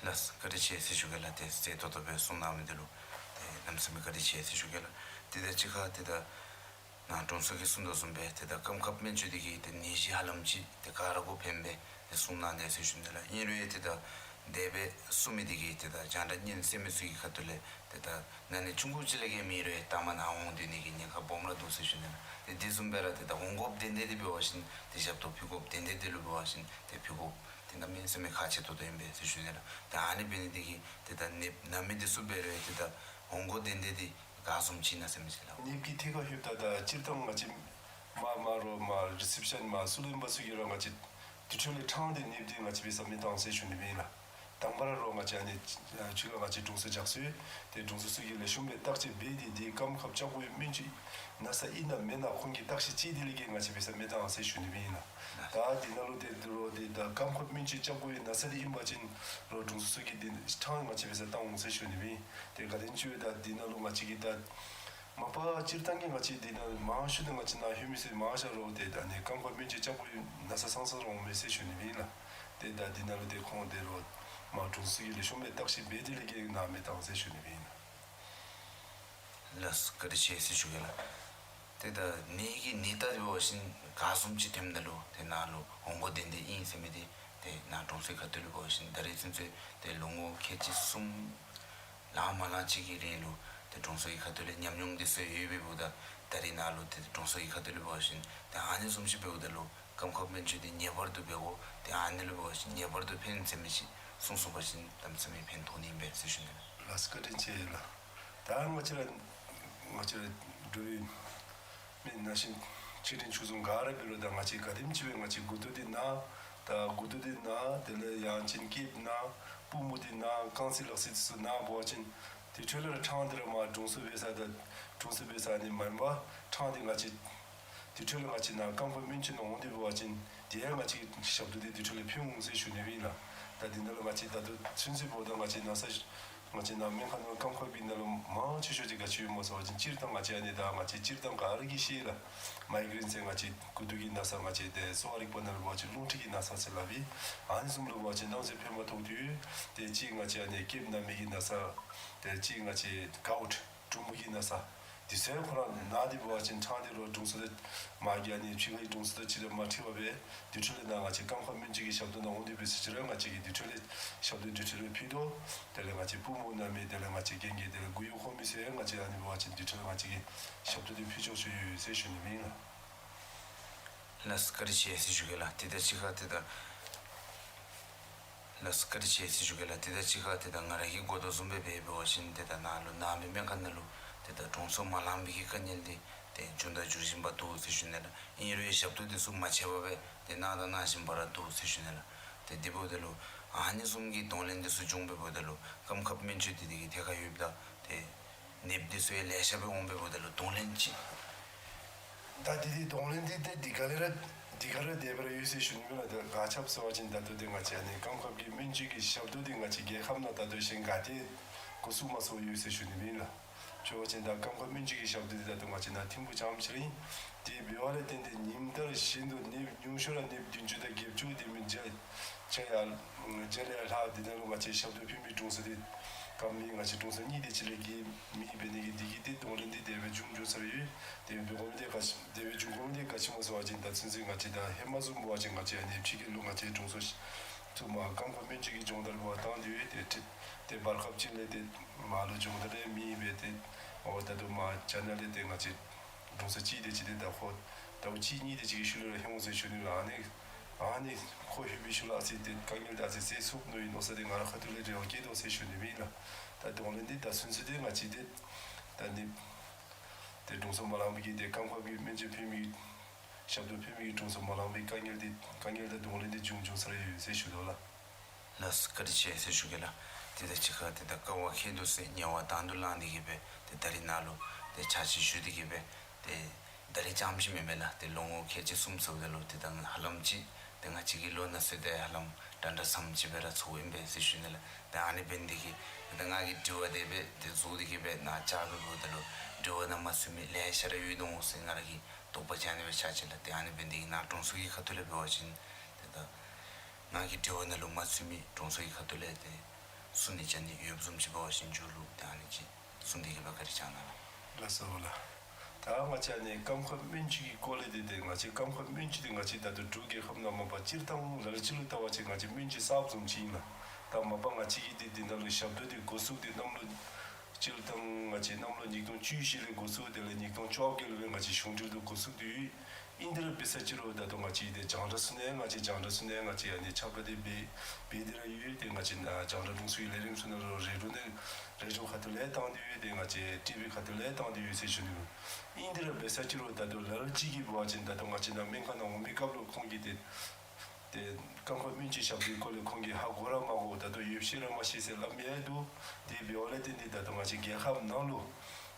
ལགས་བཀའ་དྲིན་ཆེ་ཟེར་ཞུ་གེ་ལགས། ཏེ་གསལ་ཏོག་ཏོ་སྦེ་གསུང་གནང་མི་འདི་ལུ་ཏེ་གནམ་མེད་ས་མེད་བཀའ་དྲིན་ཆེ་ཟེར་ཞུ་གེ་ལགས། ཏེ་ད་ཅི་ཁ་ཏེ་ད་ནཱ་དྲུང་འཚོ་གིས་གསུངས་དོ་བཟུམ་སྦེ་ཏེ་ད་སྐམ་ཁབ་སྨན་བཅོས་འདི་གིས་ཏེ་ནད་གཞི་ཧ་ལམ་ཅིག་ཏེ་ག་ར་གུ་ཕན་པས་ཏེ་གསུངས་གནང་ནུག་ཟེར་ཞུ་ནི་ལགས། ཨིན་རུང་ཏེ་ད་དེ་སྦེ་གསུངས་མི་འདི་གིས་ཏེ་ད་རྒྱང་བསྒྲགས་ཉན་གསན་མི་ཚུ་གི་ཁ་ཐུག་ལས་ཏེ་ད་ན་ནི་ཆུང་ཀུ་ཅིག་ལས་བརྒལ་མེད་རུང་ད་མ་ནཱ་འོང་སྡོད་ནི་གི་ཉེན་ཁ་སྦོམ་ར་འདུག་ཟེར་ཞུ་ནི་ལགས། ཏེ་དེ་བཟུམ་སྦེ་ར་ཏེ་ད་འོང་དགོཔ་དོན་དེ་འདི་འབད་བ་ཅིན་ཏེ་ཞབས་ཏོག་ཕུལ་དགོཔ་དོན་དེ་འདི་ལུ་འབད་བ་ཅིན་ཏེ་ཕུལ་དགོཔ་ཏེ་གནམ་མེད་ས་མེད་ཁག་ཆེ་ཏོག་ཏོ་ཨིན་པས་ཟེར་ཞུ་ནི་ལགས། ཏེ་ཨ་ནི་འབད་ནི་འདི་གིས་ཏེ་ད་ནདཔ་ན་མི་འདི་ཚུ་འབད་རུང་ཏེ་ད་འོང་དགོཔ་དོན་དེ་འདི་ག་བཟུམ་ཅིག་ཨིན་ན་ཟེར་མི་ཅིག་ལགས། ནདཔ་ཀྱི་ཐད་ཁར་ལྷོདཔ་ད་ད་སྤྱིར་བཏང་ང་བཅས་མ་མ་རོགས་མ་རི་སེབ་ཤཱན་མ་ཚུ་ལུ་ཨིན་པ་ཚུ་གིས་ར་ང་བཅས་དེ་འཕྲོ་ལས་ཕྲང་སྟེ་ནདཔ་འདི་ང་བཅས་འབད་ས་མི་བཏང་ཟེར་ཞུ་ནི་སྦེ་ཨིན་ལགས། དང་པ་ར་རོགས་ང་བཅས་ཨ་ནི་ཨ་ཕྱི་ཁར་ང་བཅས་དྲུང་འཚོ་བཞག་སྲོལ་ཏེ་དྲུང་འཚོ་ཚུ་གིས་ལེགས་ཤོམ་སྦེ་བརྟག་དཔྱད་འབད་དེ་ཏེ་སྐམ་ཁབ་ལྕགས་ཀོའི་སྨན་བཅོས་ན་ཚ་ཨིན་ན་མེན་ན་ཁོང་གིས་བརྟག་ཞིབ་ཅིག་དེ་ལས་བརྒལ་ང་བཅས་འབད་ས་མི་བཏང་ཟེར་ཞུ་ནི་སྦེ་ཨིན་ལགས། ད་འདི་ནང་ལུ་ཏེ་རོགས་འདི་ད་སྐམ་ཁབ་སྨན་བཅོས་ལྕགས་ཀོའི་ན་ཚ་འདི་ཨིན་པ་ཅིན་རོགས་དྲུང་འཚོ་ཚུ་གིས་འདི་ཕྲང་ང་བཅས་འབད་ས་བཏང་འོང་ཟེར་ཞུ་ནི་སྦེ་ཨིན། ཏེ་ག་དེམ་ཅིག་སྦེ་ད་འདི་ནང་ལུ་ང་བཅས་ཀྱིས་ད་མ་པ་སྤྱིར་བཏང་གི་ང་བཅས་འདི་ནང་མང་ཤོས་འདི་ང་བཅས་ནཱ་ལྷོད་མི་ཚུ་མང་ཤོས་རོགས་ཏེ་ད་ནི་སྐམ་ཁབ་སྨན་བཅོས་ལྕགས་ཀོའི་ན་ཚ་ཚང་ཚང་ར་འོང་མས་ཟེར་ཞུ་ནི་སྦེ་ཨིན་ལགས། ཏེ་ད་འདི་ནང་ལུ་ཏེ་ཁོང་འདི་རོགས་མ་དྲུང་འཚོ་ཚུ་གིས་ལེགས་ཤོམ་སྦེ་བརྟག་ཞིབ་འབད་དེ་ལས་བརྒལ་ནཱ་མི་བཏང་ཟེར་ཞུ་ནི་སྦེ་ཨིན་ལགས། ལགས་བཀའ་དྲིན་ཆེ་ཟེར་ཞུ་གེ་ལགས། ཏེ་ད་ནད་ཀྱི་ནད་རྟགས་འདི་འབད་བ་ཅིན་ག་བཟུམ་ཅིག་ཐོནམ་ད་ལུ་ཏེ་ནཱ་ལུ་འོང་དགོཔ་དོན་དེ་ཨིན་ཟེར་མི་འདི་ཏེ་ནཱ་དྲུང་འཚོའི་ཁ་ཐུག་ལས་འབད་བ་ཅིན་ད་རིས་ཚུན་ཚོད་ཏེ་ལོ་ངོ་ཁལ་གཅིག་གསུམ་ལང་མ་ལང་ཅིག་གི་རིང་ལུ་ཏེ་དྲུང་འཚོའི་ཁ་ཐུག་ལས་ཉམས་མྱོང་འདི་ཚུ་ཡོདཔ་འབདཝ་ད་ད་རིས་ནཱ་ལུ་ཏེ་དྲུང་འཚོའི་ཁ་ཐུག་ལས་འབད་བ་ཅིན་ཏེ་ཨ་ནི་བཟུམ་ཅིག་འབདཝ་ད་ལུ་སྐམ་ཁབ་སྨན་བཅོས་འདི་ངེས་པར་དུ་འབད་དགོ། ཏེ་ཨ་ནི་ལུ་འབད་བ་ཅིན་ངེས་པར་དུ་ཕན་ཟེར་མི་ཅིག་གསུངས་སོང་པ་ཅིན་གནམ་མེད་ས་མེད་ཕན་ཐོགས་ནི་ཨིན་པས་ཟེར་ཞུ་ནི་ལགས། ལགས་བཀའ་དྲིན་ཆེ་ལགས། ད་ང་བཅས་ར་ང་བཅས་ར་འབྲུག་པའི་མི་ན་གཞོན་ཆེ་འབྲིང་ཆུང་གསུམ་ག་ར་འབད་རུང་ད་ང་བཅས་ག་དེམ་ཅིག་སྦེ་ང་བཅས་མགུ་ཏོ་འདི་ན་ད་མགུ་ཏོ་འདི་ན་དེ་ལས་ཡང་ཅིན་སྐེདཔ་ན་པུས་མོ་འདི་ན་རྐང་རྩེ་ལག་རྩེ་འདི་ཚུ་ན་འབད་བ་ཅིན་དེ་འཕྲོ་ལས་ར་ཕྲང་སྟེ་ར་མ་དྲུང་འཚོ་འབད་ས་ད་དྲུང་འཚོ་འབད་ས་ཨ་ནི་མེན་པར་ཕྲང་སྟེ་ང་བཅས་དེ་འཕྲོ་ལས་ང་བཅས་ནཱ་སྐམ་ཁབ་སྨན་བཅོས་ནང་འོང་སྟེ་འབད་བ་ཅིན་དེ་ཡང་ང་བཅས་ཀྱི་ཞབས་ཏོག་འདི་དེ་འཕྲོ་ལས་ཕུལ་འོང་ཟེར་ཞུ་ནི་སྦེ་ཨིན་ལགས། ད་འདི་ནང་ལུ་ང་བཅས་ད་ལྟོ་ཚུན་ཚོད་འབདཝ་ད་ང་བཅས་ན་ཚ་ང་བཅས་ནཱ་སྨན་ཁང་ནང་སྐམ་ཁབ་ཀྱི་ནང་ལུ་མང་ཆེ་ཤོས་ཅིག་ག་ཅི་ཡོདཔ་སྨོ་ཟེར་བ་ཅིན་སྤྱིར་བཏང་ང་བཅས་ཨ་ནི་ད་ང་བཅས་སྤྱིར་བཏང་ག་ར་གིས་ཤེས་ལགས། མའི་གྲེན་ཟེར་ང་བཅས་མགུ་ཏོ་གི་ན་ཚ་ང་བཅས་ཏེ་གསོ་བ་རིག་པ་ནང་ལུ་འབད་བ་ཅིན་རླུང་མཁྲིས་ཀྱི་ན་ཚ་ཟེར་སླབ་ཨིན། ཨ་ནི་བཟུམ་ལུ་འབད་བ་ཅིན་ནང་ཚེ་ཕན་པ་ཐོགས་ཏེ་ཡོད། ཏེ་གཅིག་ང་བཅས་ཨ་ནི་སྐེདཔ་ན་མི་གི་ན་ཚ། ཏེ་གཅིག་ང་བཅས་གའུཊ་གྲུམ་བུ་གི་ན་ཚ། དེ་ཚུ་ཁོ་ར་ན་སྟེ་འབད་བ་ཅིན་ཕྲང་སྟེ་རོགས་དྲུང་འཚོ་དང་མ་གི་ཨ་ནི་ཕྱི་ཁའི་དྲུང་འཚོ་དང་གཅིག་ཁར་མ་འཁྲིལ་བར་སྦེ་དེ་འཕྲོ་ལས་ནཱ་ང་བཅས་སྐམ་ཁབ་སྨན་བཅོས་ཀྱི་ཞབས་ཏོག་ནང་འོང་སྟེ་འབད་ཟེར་ཅི་རུང་ང་བཅས་ཀྱིས་དེ་འཕྲོ་ལས་ཞབས་ཏོག་དེ་འཕྲོ་ལས་ཕུལ་དོ། དེ་ལས་ང་བཅས་པུས་མོ་ན་མི་དེ་ལས་ང་བཅས་རྐང་གི་དེ་ལས་མགུ་ཡུ་འཁོར་མི་ཚུ་ཡང་ང་བཅས་ཨ་ནི་འབད་བ་ཅིན་དེ་འཕྲོ་ལས་ང་བཅས་ཀྱིས་ཞབས་ཏོག་འདི་ཕུལ་ཆོག་ཆོག་ཡོད་ཟེར་ཞུ་ནི་ཨིན་ལགས། ལགས་བཀའ་དྲིན་ཆེ་ཟེར་ཞུ་གེ་ལགས། ཏེ་ད་ཅི་ཁ་ཏེ་ད་ལགས་བཀའ་དྲིན་ཆེ་ཟེར་ཞུ་གེ་ལགས། ཏེ་ད་ཅི་ཁ་ཏེ་ད་ང་ར་གིས་གོ་དོ་བཟུམ་སྦེ་འབད་བ་ཅིན་ཏེ་ད་ནཱ་ལུ་ནཱ་མི་སྨན་ཁང་ནང་ལུ་ཏེ་ད་དྲུང་འཚོ་མ་ལང་པའི་གི་དཀའ་ངལ་འདི་ཏེ་འབྱུང་དང་འབྱུང་བཞིན་པ་འདུག་ཟེར་ཞུ་ནི་ལགས། ཨིན་རུང་ཞབས་ཏོག་འདི་ཚུ་མ་ཆད་པར་སྦེ་ཏེ་གནང་དང་གནང་བཞིན་པ་ར་འདུག་ཟེར་ཞུ་ནི་ལགས། ཏེ་དེ་འབདཝ་ད་ལུ་ཨ་ནི་བཟུམ་གྱི་གདོང་ལེན་འདི་ཚུ་བྱུང་འབདཝ་ད་ལུ་སྐམ་ཁབ་སྨན་བཅོས་འདི་འདི་གི་ཐད་ཁར་ཡོདཔ་ད་ཏེ་ནདཔ་འདི་ཚུ་ཡང་ལེ་ཤ་སྦེ་འོང་འབདཝ་ད་ལུ་གདོང་ལེན་ཅིག། ད་འདི་འདི་གདོང་ལེན་འདི་ཏེ་འདི་ག་ལས་ར་འདི་ག་ར་དེ་སྦེ་ར་ཡོད་ཟེར་ཞུ་ནི་མེད་ལགས། ད་ག་ཅི་སྦེ་ཟེར་བ་ཅིན་ད་ལྟོ་འདི་ང་བཅས་ཨ་ནི་སྐམ་ཁབ་ཀྱི་སྨན་བཅོས་ཀྱི་ཞབས་ཏོག་འདི་ང་བཅས་རྒྱལ་ཁབ་ནང་ད་ལྟོ་གཞན་ག་ཏེ་འགོ་བཙུགས་མ་ཚུགས་ཡོད་ཟེར་ཞུ་ནི་མེད་ལགས། ཟེར་བ་ཅིན་ད་སྐམ་ཁབ་སྨན་བཅོས་ཀྱི་ཞབས་ཏོག་འདི་ད་ལྟོ་ང་བཅས་ནཱ་ཐིམ་ཕུག་རྐྱངམ་ཅིག་ར་ཨིན། དེ་འབདཝ་ལས་བརྟེན་ཏེ་ཉིནམ་ལྟར་བཞིན་དུ་ནདཔ་ཉུང་ཤོས་ར་ནདཔ་བདུན་ཅུ་དང་བརྒྱད་ཅུ་དེ་མི་བརྒྱ་ཆ་ཡར་བརྒྱ་ལས་ཡར་ལྷག་འདི་ནང་ལུ་ང་བཅས་ཞབས་ཏོག་ཕུལ་མི་དྲུང་འཚོ་འདི་སྐམ་མི་ང་བཅས་དྲུང་འཚོ་གཉིས་དེ་ཅིག་ལས་བརྒལ་མེད་པས། ནི་གི་འདི་གིས་ཏེ་གདོང་ལེན་འདི་དེ་སྦེ་བྱུང་བྱུང་ས་ར་ཡོད། དེ་སྦེ་འབད་དགོ་མི་འདི་ག་ཅི་དེ་སྦེ་བྱུང་དགོ་མི་འདི་ག་ཅི་སྨོ་ཟེར་བ་ཅིན་ད་ཚུན་ཚོད་ང་བཅས་ད་ཧེ་མ་བཟུམ་འབད་བ་ཅིན་ང་བཅས་ཨ་ནི་ཕྱི་རྒྱལ་ལུ་ང་བཅས་དྲུང་འཚོ་ཚུ་མར་སྐམ་ཁབ་སྨན་བཅོས་ཀྱི་སྦྱོང་བརྡར་འབད་བར་བཏང་སྟེ་ཡོད། ཏེ་ཏེ་ཏེ་བར་སྐབས་ཅིག་ལས་ཏེ་མར་ལུ་སྦྱོང་བརྡར་ཡང་མེད་པས། ཏེ་འོ་ད་ལྟོ་མར་རྒྱ་ནག་ལས་ཏེ་ང་བཅས་དྲུང་འཚོ་གཅིག་དེ་ཅིག་ཏེ་ད་ཁོ་ཟླཝ་གཅིག་གཉིས་དེ་ཅིག་གི་ཤུལ་ལུ་ར་ལྷོད་འོང་ཟེར་ཞུ་ནི་ལགས། ཨ་ནི་ཨ་ནི་ཁོ་ལྷོད་པའི་ཤུལ་ལུ་ཨ་ཙི་ཏེ་དཀའ་ངལ་འདི་ཨ་ཙི་སེལ་ཚུགས་མནོ་ཡི་མནོ་ས་འདི་ང་རའི་ཁ་ཐུག་ལས་རེ་བ་བསྐྱེད་དོ་ཟེར་ཞུ་ནི་སྦེ་ཨིན་ལགས། ད་གདོང་ལེན་འདི་ད་ཚུན་ཚོད་འདི་ང་བཅས་ཏེ་ད་ནི་ཏེ་དྲུང་འཚོ་མ་ལང་པའི་གི་ཏེ་སྐམ་ཁབ་ཀྱི་སྨན་བཅོས་ཕུལ་མི་ཞབས་ཏོག་ཕུལ་མི་གི་དྲུང་འཚོ་མ་ལང་པའི་དཀའ་ངལ་འདི་དཀའ་ངལ་དང་གདོང་ལེན་འདི་བྱུང་བྱུང་ས་ར་ཡོད་ཟེར་ཞུ་དོ་ལགས། ལགས་བཀའ་དྲིན་ཆེ་ཟེར་ཞུ་གེ་ལགས། ཏེ་ད་ཅི་ཁ་ཏེ་ད་དཀའ་བ་ཁྱད་དུ་བསད་དམྱལ་བ་དང་དུ་བླངས་ནི་གི་སྦེ་ཏེ་ད་རིས་ནཱ་ལུ་ ཕྱག་ཕྱི་ཞུ་སྟེ་གི་སྦེ་ཏེ་ད་རིས་རྐྱངམ་ཅིག་མེན་མས་ལགས། ཏེ་ལོ་ངོ་ཁལ་གཅིག་གསུམ་ཚུ་དེ་ལུ་ཏེ་ད་ཧ་ལམ་ཅིག་ཏེ་ང་བཅས་ཀྱི་ལོ་ན་ཚོད་དེ་ཧ་ལམ་འདྲན་འདྲ་ཙམ་ཅིག་སྦེ་ར་ཚོརཝ་ཨིན་པས་ཟེར་ཞུ་ནི་ལགས། ཏེ་ཨ་ནི་འབད་ནི་དེ་གིས་ཏེ་ང་གིས་དྲི་བ་དེ་སྦེ་ཏེ་བཟོ་སྟེ་གི་སྦེ་ནཱ་བཅར་བའི་སྒང་དེ་ལུ་དྲི་བ་ནང་མ་ཚུད་མི་ལེ་ཤ་ར་ཡོད་འོང་ཟེར་ང་ར་གི་དོགས་པ་ཅིག་ཨ་ནི་སྦེ་ཆགས་ཅི་ལགས། ཏེ་ཨ་ནི་འབད་ནི་དེ་གིས་ནཱ་དྲུང་འཚོ་གི་ཁ་ཐུག་ལས་འབད་བ་ཅིན་ཏེ་ད་ང་གི་དྲི་བ་ནང་ལུ་མ་ཚུད་མི་དྲུང་འཚོ་གི་ཁ་ཐུག་ལས་ཏེ་གསུང་ནི་བཅའ་ནི་ཡོདཔ་བཟུམ་ཅིག་འབད་བ་ཅིན་མཇུག་ལུ་ཏེ་ཨ་ནི་ཅིག་གསུང་སྟེ་གི་སྦེ་བཀའ་དྲིན་བསྐྱང་གནང་། ལགས་སོ་ལགས། ད་ང་བཅས་ཨ་ནི་སྐམ་ཁབ་སྨན་བཅོས་ཀྱི་སྐོར་ལས་འདི་ཏེ་ང་བཅས་སྐམ་ཁབ་སྨན་བཅོས་འདི་ང་བཅས་ད་ལྟོ་འབྲུག་རྒྱལ་ཁབ་ནང་མ་པ་སྤྱིར་བཏང་ལ་ལུ་ཅིག་ལུ་བལྟ་བ་ཅིན་ང་བཅས་སྨན་བཅོས་གསརཔ་བཟུམ་ཅིག་ཨིན་ལགས། ད་མ་པ་ང་བཅས་ཀྱིས་འདི་འདི་ནང་ལུ་ཞབས་ཏོག་འདི་འགོ་བཙུགས་ཏེ་གནམ་ལོ་སྤྱིར་བཏང་ང་བཅས་གནམ་ལོ་ཉིས་སྟོང་བཅུ་བཞི་ལས་འགོ་བཙུགས་དེ་ལས་ཉིས་སྟོང་བཅོ་བརྒྱད་ལུ་སྦེ་ང་བཅས་གཞུང་འབྲེལ་དུ་འགོ་བཙུགས་ཏེ་ཡོད། ཨིན་དེ་ར་འབད་ས་ཅིག་རུང་ད་ལྟོ་ང་བཅས་འདི་རྒྱང་བསྒྲགས་ཚུ་ནང་ང་བཅས་རྒྱང་བསྒྲགས་ཚུ་ནང་ང་བཅས་ཨ་ནི་ཁྱབ་བསྒྲགས་འདི་འབད་འབད་དེ་ར་ཡོད། ཏེ་ང་བཅས་ནཱ་རྒྱང་བསྒྲགས་དྲུང་འཚོའི་ལས་རིམ་ཚུ་ནང་ལུ་རེ་ཌིའོ་ནང་རེ་ཌིའོ་ཁ་ཐུག་ལས་བཏང་སྟེ་ཡོད། ཏེ་ང་བཅས་ཊི་ཝི་ཁ་ཐུག་ལས་བཏང་སྟེ་ཡོད་ཟེར་ཞུ་ནི། ཨིན་དེ་ར་འབད་ས་ཅིག་རུང་ད་ལྟོ་ལ་ལུ་ཅིག་གིས་འབད་བ་ཅིན་ད་ལྟོ་ང་བཅས་ནཱ་སྨན་ཁང་ནང་འོང་པའི་སྐབས་ལུ་ཁོང་གིས་ཏེ་ཏེ་སྐམ་ཁབ་སྨན་བཅོས་ཞབས་ཏོག་སྐོར་ལས་ཁོང་གིས་ཧ་གོ་ར་མ་གོ་ད་ལྟོ་ཡོདཔ་ཤེས་ར་མ་ཤེས་ཟེར་སླབ་མི་ཡང་འདུག། དེ་འབདཝ་ལས་བརྟེན་ཏེ་ད་ལྟོ་ང་བཅས་རྒྱལ་ཁབ་ནང་ལུ་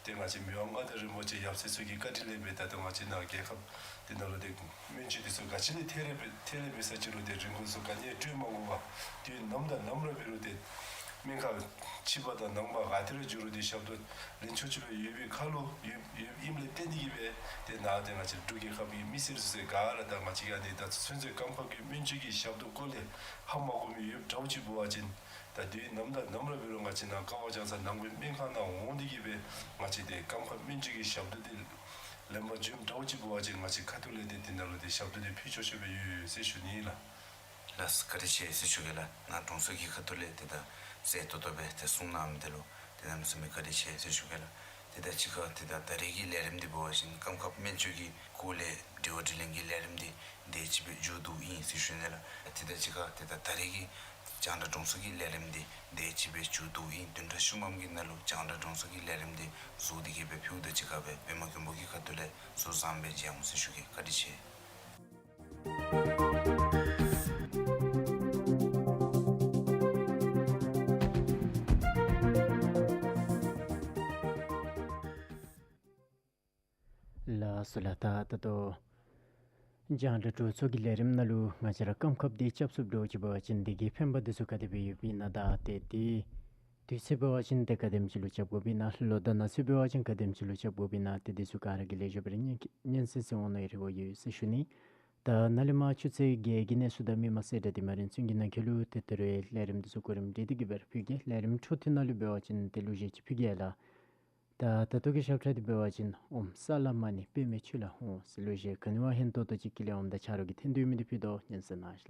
ཏེ་ང་བཅས་མི་དབང་མངའ་བདག་རིན་པོ་ཆེ་ཡབ་སྲས་ཚུ་གི་བཀའ་དྲིན་ལས་སྦེ་ད་ལྟོ་ང་བཅས་ནཱ་རྒྱལ་ཁབ་འདི་ནང་ལུ་ཏེ་སྨན་བཅོས་འདི་ཚུ་ག་ཅི་ལས་ཐད་རི་འབད་ཐད་རི་འབད་ས་ཅིག་རུང་ཏེ་རིན་གོང་ཚུ་ག་ནི་ཡང་སྤྲོད་མ་དགོ་པར་དུས་ནམ་དང་ནམ་ར་འབད་རུང་ཏེ་སྨན་ཁང་ཕྱི་པ་དང་ནང་པ་ག་ཏེ་ར་འགྱོ་རུང་ཏེ་ཞབས་ཏོག་ལེན་ཆོག་ཆོག་སྦེ་ཡོད་པའི་ཁར་ལུ་ཡོད་ཡོདཔ་ཨིནམ་ལས་བརྟེན་ཏེ་གིས་སྦེ་ཏེ་ནཱ་ཏེ་ང་བཅས་འབྲུག་རྒྱལ་ཁབ་ཀྱི་མི་སེར་ཚུ་ག་ར་ད་ང་བཅས་ཀྱི་ཨ་ནི་ད་ཚུན་ཚོད་སྐམ་ཁབ་ཀྱི་སྨན་བཅོས་ཀྱི་ཞབས་ཏོག་སྐོར་ལས་ཧ་མ་གོ་མི་ཡོདཔ་འདྲཝ་ཅིག་འབད་བ་ཅིན་ད་དུས་ནམ་དང་ནམ་ར་འབད་རུང་ང་བཅས་ནཱ་ཀ་བ་ལྗང་ས་ནང་པའི་སྨན་ཁང་ནང་འོང་སྟེ་གིས་སྦེ་ང་བཅས་ཏེ་སྐམ་ཁབ་སྨན་བཅོས་ཀྱི་ཞབས་ཏོག་འདི་ལེན་པར་འགྱོཝ་འདྲཝ་ཅིག་འབད་བ་ཅིན་ང་བཅས་ཁ་ཐུག་ལས་ཏེ་འདི་ནང་ལུ་ཏེ་ཞབས་ཏོག་འདི་ཕུལ་ཆོག་ཆོག་སྦེ་ཡོད་ཟེར་ཞུ་ནི་ལགས། ལགས་སོ་བཀའ་དྲིན་ཆེ་ཟེར་ཞུ་གེ་ལགས། ནཱ་དྲུང་འཚོ་གི་ཁ་ཐུག་ལས་ཏེ་ད་གསལ་ཏོག་ཏོ་སྦེ་ཏེ་གསུང་གནང་མི་འདི་ལུ་ཏེ་གནམ་མེད་ས་མེད་བཀའ་དྲིན་ཆེ་ཟེར་ཞུ་གེ་ལགས། ཏེ་ད་ཅིག་ཁར་ཏེ་ད་ད་རེས་ཀྱི་ལས་རིམ་འདི་འབད་བ་ཅིན་སྐམ་ཁབ་སྨན་བཅོས་ཀྱི་སྐོར་ལས་དྲི་བ་དྲིས་ལན་གྱི་ལས་རིམ་འདི་དེ་ཅིག་སྦེ་མཇུག་བསྡུཝ་ཨིན་ཟེར་ཞུ་ནི་ལགས། ཏེ་ད་ཅིག་ཁར་ཏེ་ད་ད་རེས་ཀྱི་རྒྱང་བསྒྲགས་དྲུང་འཚོ་གི་ལས་རིམ་འདི་དེ་ཅིག་སྦེ་མཇུག་བསྡུཝ་ཨིན། བདུན་ཕྲག་ཤུལ་མམ་གྱི་ནང་ལུ་རྒྱང་བསྒྲགས་དྲུང་འཚོ་གི་ལས་རིམ་འདི་བཟོ་སྟེ་གིས་སྦེ་ཕུལཝ་ད་ཅིག་ཁར་སྦེ་པདྨ་མགོན་པོ་གི་ཁ་ཐུག་ལས་གཟུགས་བཟང་སྦེ་མཇལ་འོང་ཟེར་ཞུ་གེ། བཀའ་དྲིན་ཆེ། ལགས་སོ་ལགས། ད་ད་ལྟོ་རྒྱང་བསྒྲགས་དྲུང་འཚོ་གི་ལས་རིམ་ནང་ལུ་ང་བཅས་ར་སྐམ་ཁབ་འདི་རྐྱབ་ཚུགསཔ་འདྲཝ་ཅིག་འབད་བ་ཅིན་འདི་གི་ཕན་པ་འདི་ཚུ་ག་དེ་སྦེ་ཡོདཔ་ཨིན་ན་ད་ཏེ་འདི་དུས་ཚོད་འབད་བ་ཅིན་ཏེ་ག་དེམ་ཅིག་ལུ་རྐྱབ་དགོཔ་ཨིན་ན་ལོ་དང་ན་ཚོད་འབད་བ་ཅིན་ག་དེམ་ཅིག་ལུ་རྐྱབ་དགོཔ་ཨིན་ན་ཏེ་འདི་ཚུ་ག་ར་གིས་ལེགས་ཤོམ་སྦེ་ར་སྙན་སྙན་སེང་སེང་འོང་ནི་རེ་བ་ཡོད་ཟེར་ཞུ་ནི། ད་ནཱ་ལས་མར་ཆུ་ཚོད་བརྒྱད་ཀྱི་གནས་ཚུལ་དང་མི་མང་གསལ་བསྒྲགས་འདི་མ་རིམ་ཚུན་གྱི་ནང་འཁོད་ལུ་ཏེ་ད་རེས་ལས་རིམ་འདི་ཚུ་གོ་རིམ་སྒྲིག་སྟེ་གིས་སྦེ་ར་ཕུལ་གེ། ལས་རིམ་འཕྲོ་མཐུད་ནང་ལུ་འབད་བ་ཅིན་ཏེ་གླུ་གཞས་ཅིག་ཕུལ་གེ་ལགས། ད་ད་ལྟོ་གི་ཞབས་ཁྲ་འདི་འབད་བ་ཅིན་ཨོཾ་ས་ལ་མ་ཎི་པདྨའི་ཆོས་ལ་འོང་ཟེར་གླུ་གཞས་ག་ནི་བ་ཧན་ཏོང་ཏོ་ཅིག་ཀི་ལས་ཨོམ་དང་ཆ་རོགས་ཀྱིས་འཐེན་དོ་ཡོད་མི་འདི་ཕུལ་དོ། སྙན་གསན་གནང་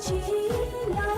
ཞིག་ལགས།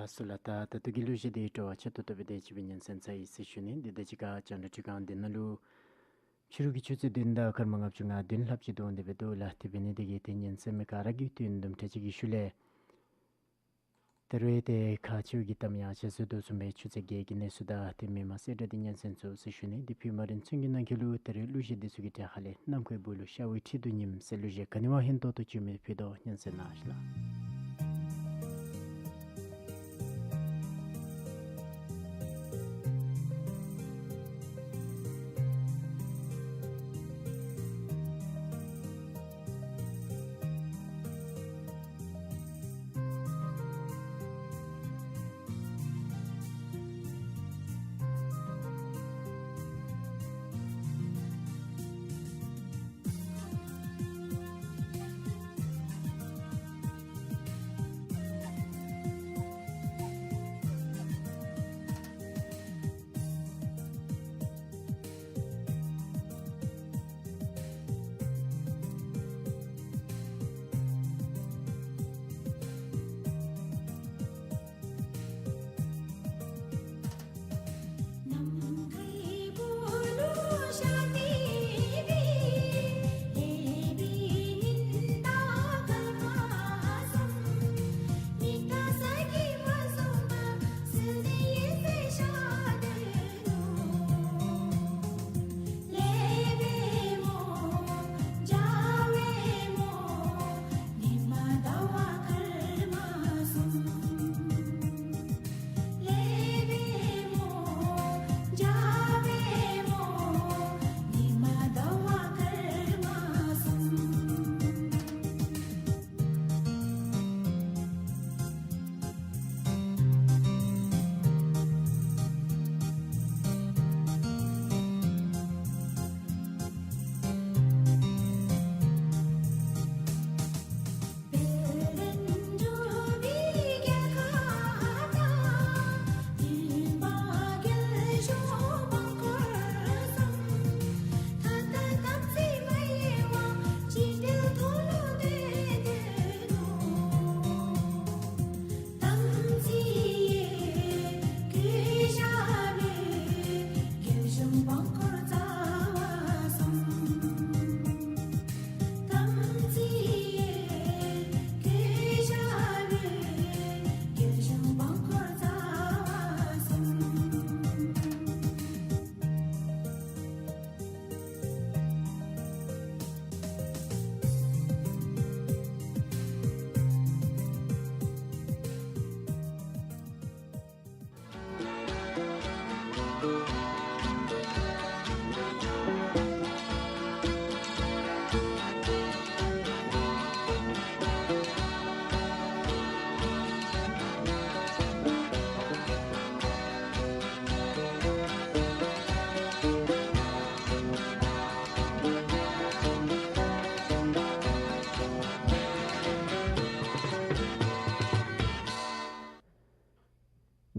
ལགས་སོ་ལགས། ད་ད་ལྟོ་གི་གླུ་གཞས་འདི་སྤྲོ་བ་ཆེ་ཏོག་ཏོ་སྦེ་དེ་ཅིག་སྦེ་ཉན་གསན་ཚར་ཡི་ཟེར་ཞུ་ནི། འདི་དང་གཅིག་ཁར་རྒྱང་བསྒྲགས་འཕྲུལ་ཁང་འདི་ནང་ལུ་ཕྱི་རུ་གི་ཆུ་ཚོད་བདུན་དང་སྐར་མ་ལྔ་བཅུ་ང་བདུན་ལྷགཔ་ཅིག་འདུག་སྟེ་སྦེ་འདུག་ལགས། དེ་འབད་ནི་དེ་གིས་ཏེ་ཉན་གསན་མི་ག་ར་གིས་དུས་ཡུན་དུམ་གྲ་ཅིག་གི་ཤུལ་ལས་ ད་རེས་ཏེ་ཁ་ཆེ་བའི་གི་གཏམ་ཡང་ཞལ་གསོ་དོ་བཟུམ་སྦེ་ཆུ་ཚོད་བརྒྱད་ཀྱི་གནས་ཚུལ་དང་ཏེ་མི་མང་གསལ་བསྒྲགས་འདི་སྙན་གསན་ཚུགས་ཟེར་ཞུ་ནི། དེ་ཕུལ་མ་རན་ཚུན་གྱི་ནང་འཁོད་ལུ་ད་རེས་གླུ་གཞས་འདི་ཚུ་གི་གྲས་ཁ་ལས་ནམ་མཁའི་སྦུག་ལུ་ཤར་བའི་ཁྲི་གདུགས་ཉིམ་ཟེར་གླུ་གཞས་ག་ནི་བ་ཧིང་ཏོག་ཏོ་བྱུང་མི་ཕུལ་དོ། སྙན་གསན་གནང་ཞུ་ལགས།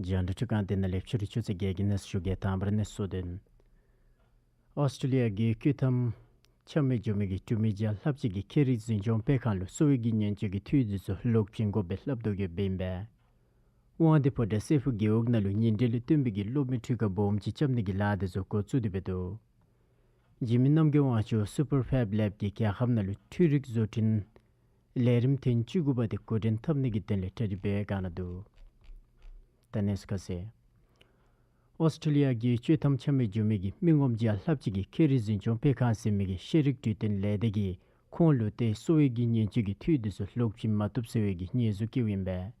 རྒྱང་བསྒྲགས་ཁྲི་ཁང་འདི་ནང་ལས་ཕྱི་རུ་ཆུ་ཚོད་བརྒྱད་ཀྱི་གནས་ཚུལ་ཞུ་གེ། དང་པ་ར་གནས་ཚུལ་དོན། ཨོསི་ཊྲེ་ལི་ཡ་གི་སྐྱོད་ཐམ་འཆམ་མི་འགྱོ་མི་གི་འབྲུག་མི་བརྒྱ་ལྷགཔ་ཅིག་གིས་ཁྱད་རིག་འཛིན་སྐྱོང་སྤེལ་ཁང་ལུ་གསོ་བའི་གི་ཉེན་བཅོལ་གྱི་འཐུས་འདི་ཚུ་ལོག་བྱིན་དགོ་པའི་སླབ་དོ་ཡོདཔ་ཨིན་པས། དབང་འདུས་ཕོ་བྲང་སྲས་ཕུག་རྒེད་འོག་ནང་ལུ་ཉིན་དྲོད་ལུ་བཏོན་པའི་གི་གློག་མེ་འཕྲུལ་ཁང་སྦོམ་ཅིག་རྐྱབ་ནི་གི་ལཱ་འདི་ཚུ་འགོ་བཙུགས་ཏེ་འབད་དོ། འཇིགས་མེད་རྣམ་རྒྱལ་དབང་ཕྱུག་སུ་པར་ཕེབ་ལེབ་ཀྱིས་རྒྱལ་ཁབ་ནང་ལུ་འཕྲུལ་རིག་བཟོ་སྐྲུན་ལས་རིམ་ཐེངས་བཅུ་དགུ་པ་དེ་འགོ་འདྲེན་འཐབ་ནི་གི་དོན་ལས་གྲ་སྒྲིག་འབད་བཀག་ནུག། ད་གནས་ཚུལ་ཁ་གསལ། ཨོསི་ཊྲེ་ལི་ཡ་གི་སྐྱོད་ཐམ་འཆམ་མི་འགྱོ་མི་གི་མི་ངོམ་བརྒྱ་ལྷགཔ་ཅིག་གིས་ཁྱད་རིག་འཛིན་སྐྱོང་སྤེལ་ཁང་ཟེར་མི་གི་ཤེས་རིག་འཕྲུལ་སྟོན་ལས་སྡེ་གིས་ཁོང་ལུ་ཏེ་གསོ་བའི་གི་ཉེན་བཅོལ་གྱི་འཐུས་འདི་ཚུ་ལོག་བྱིན་མ་བཏུབ་ཟེར་བའི་གི་ཉེས་འཛུགས་བཀལཝ་ཨིན་པས།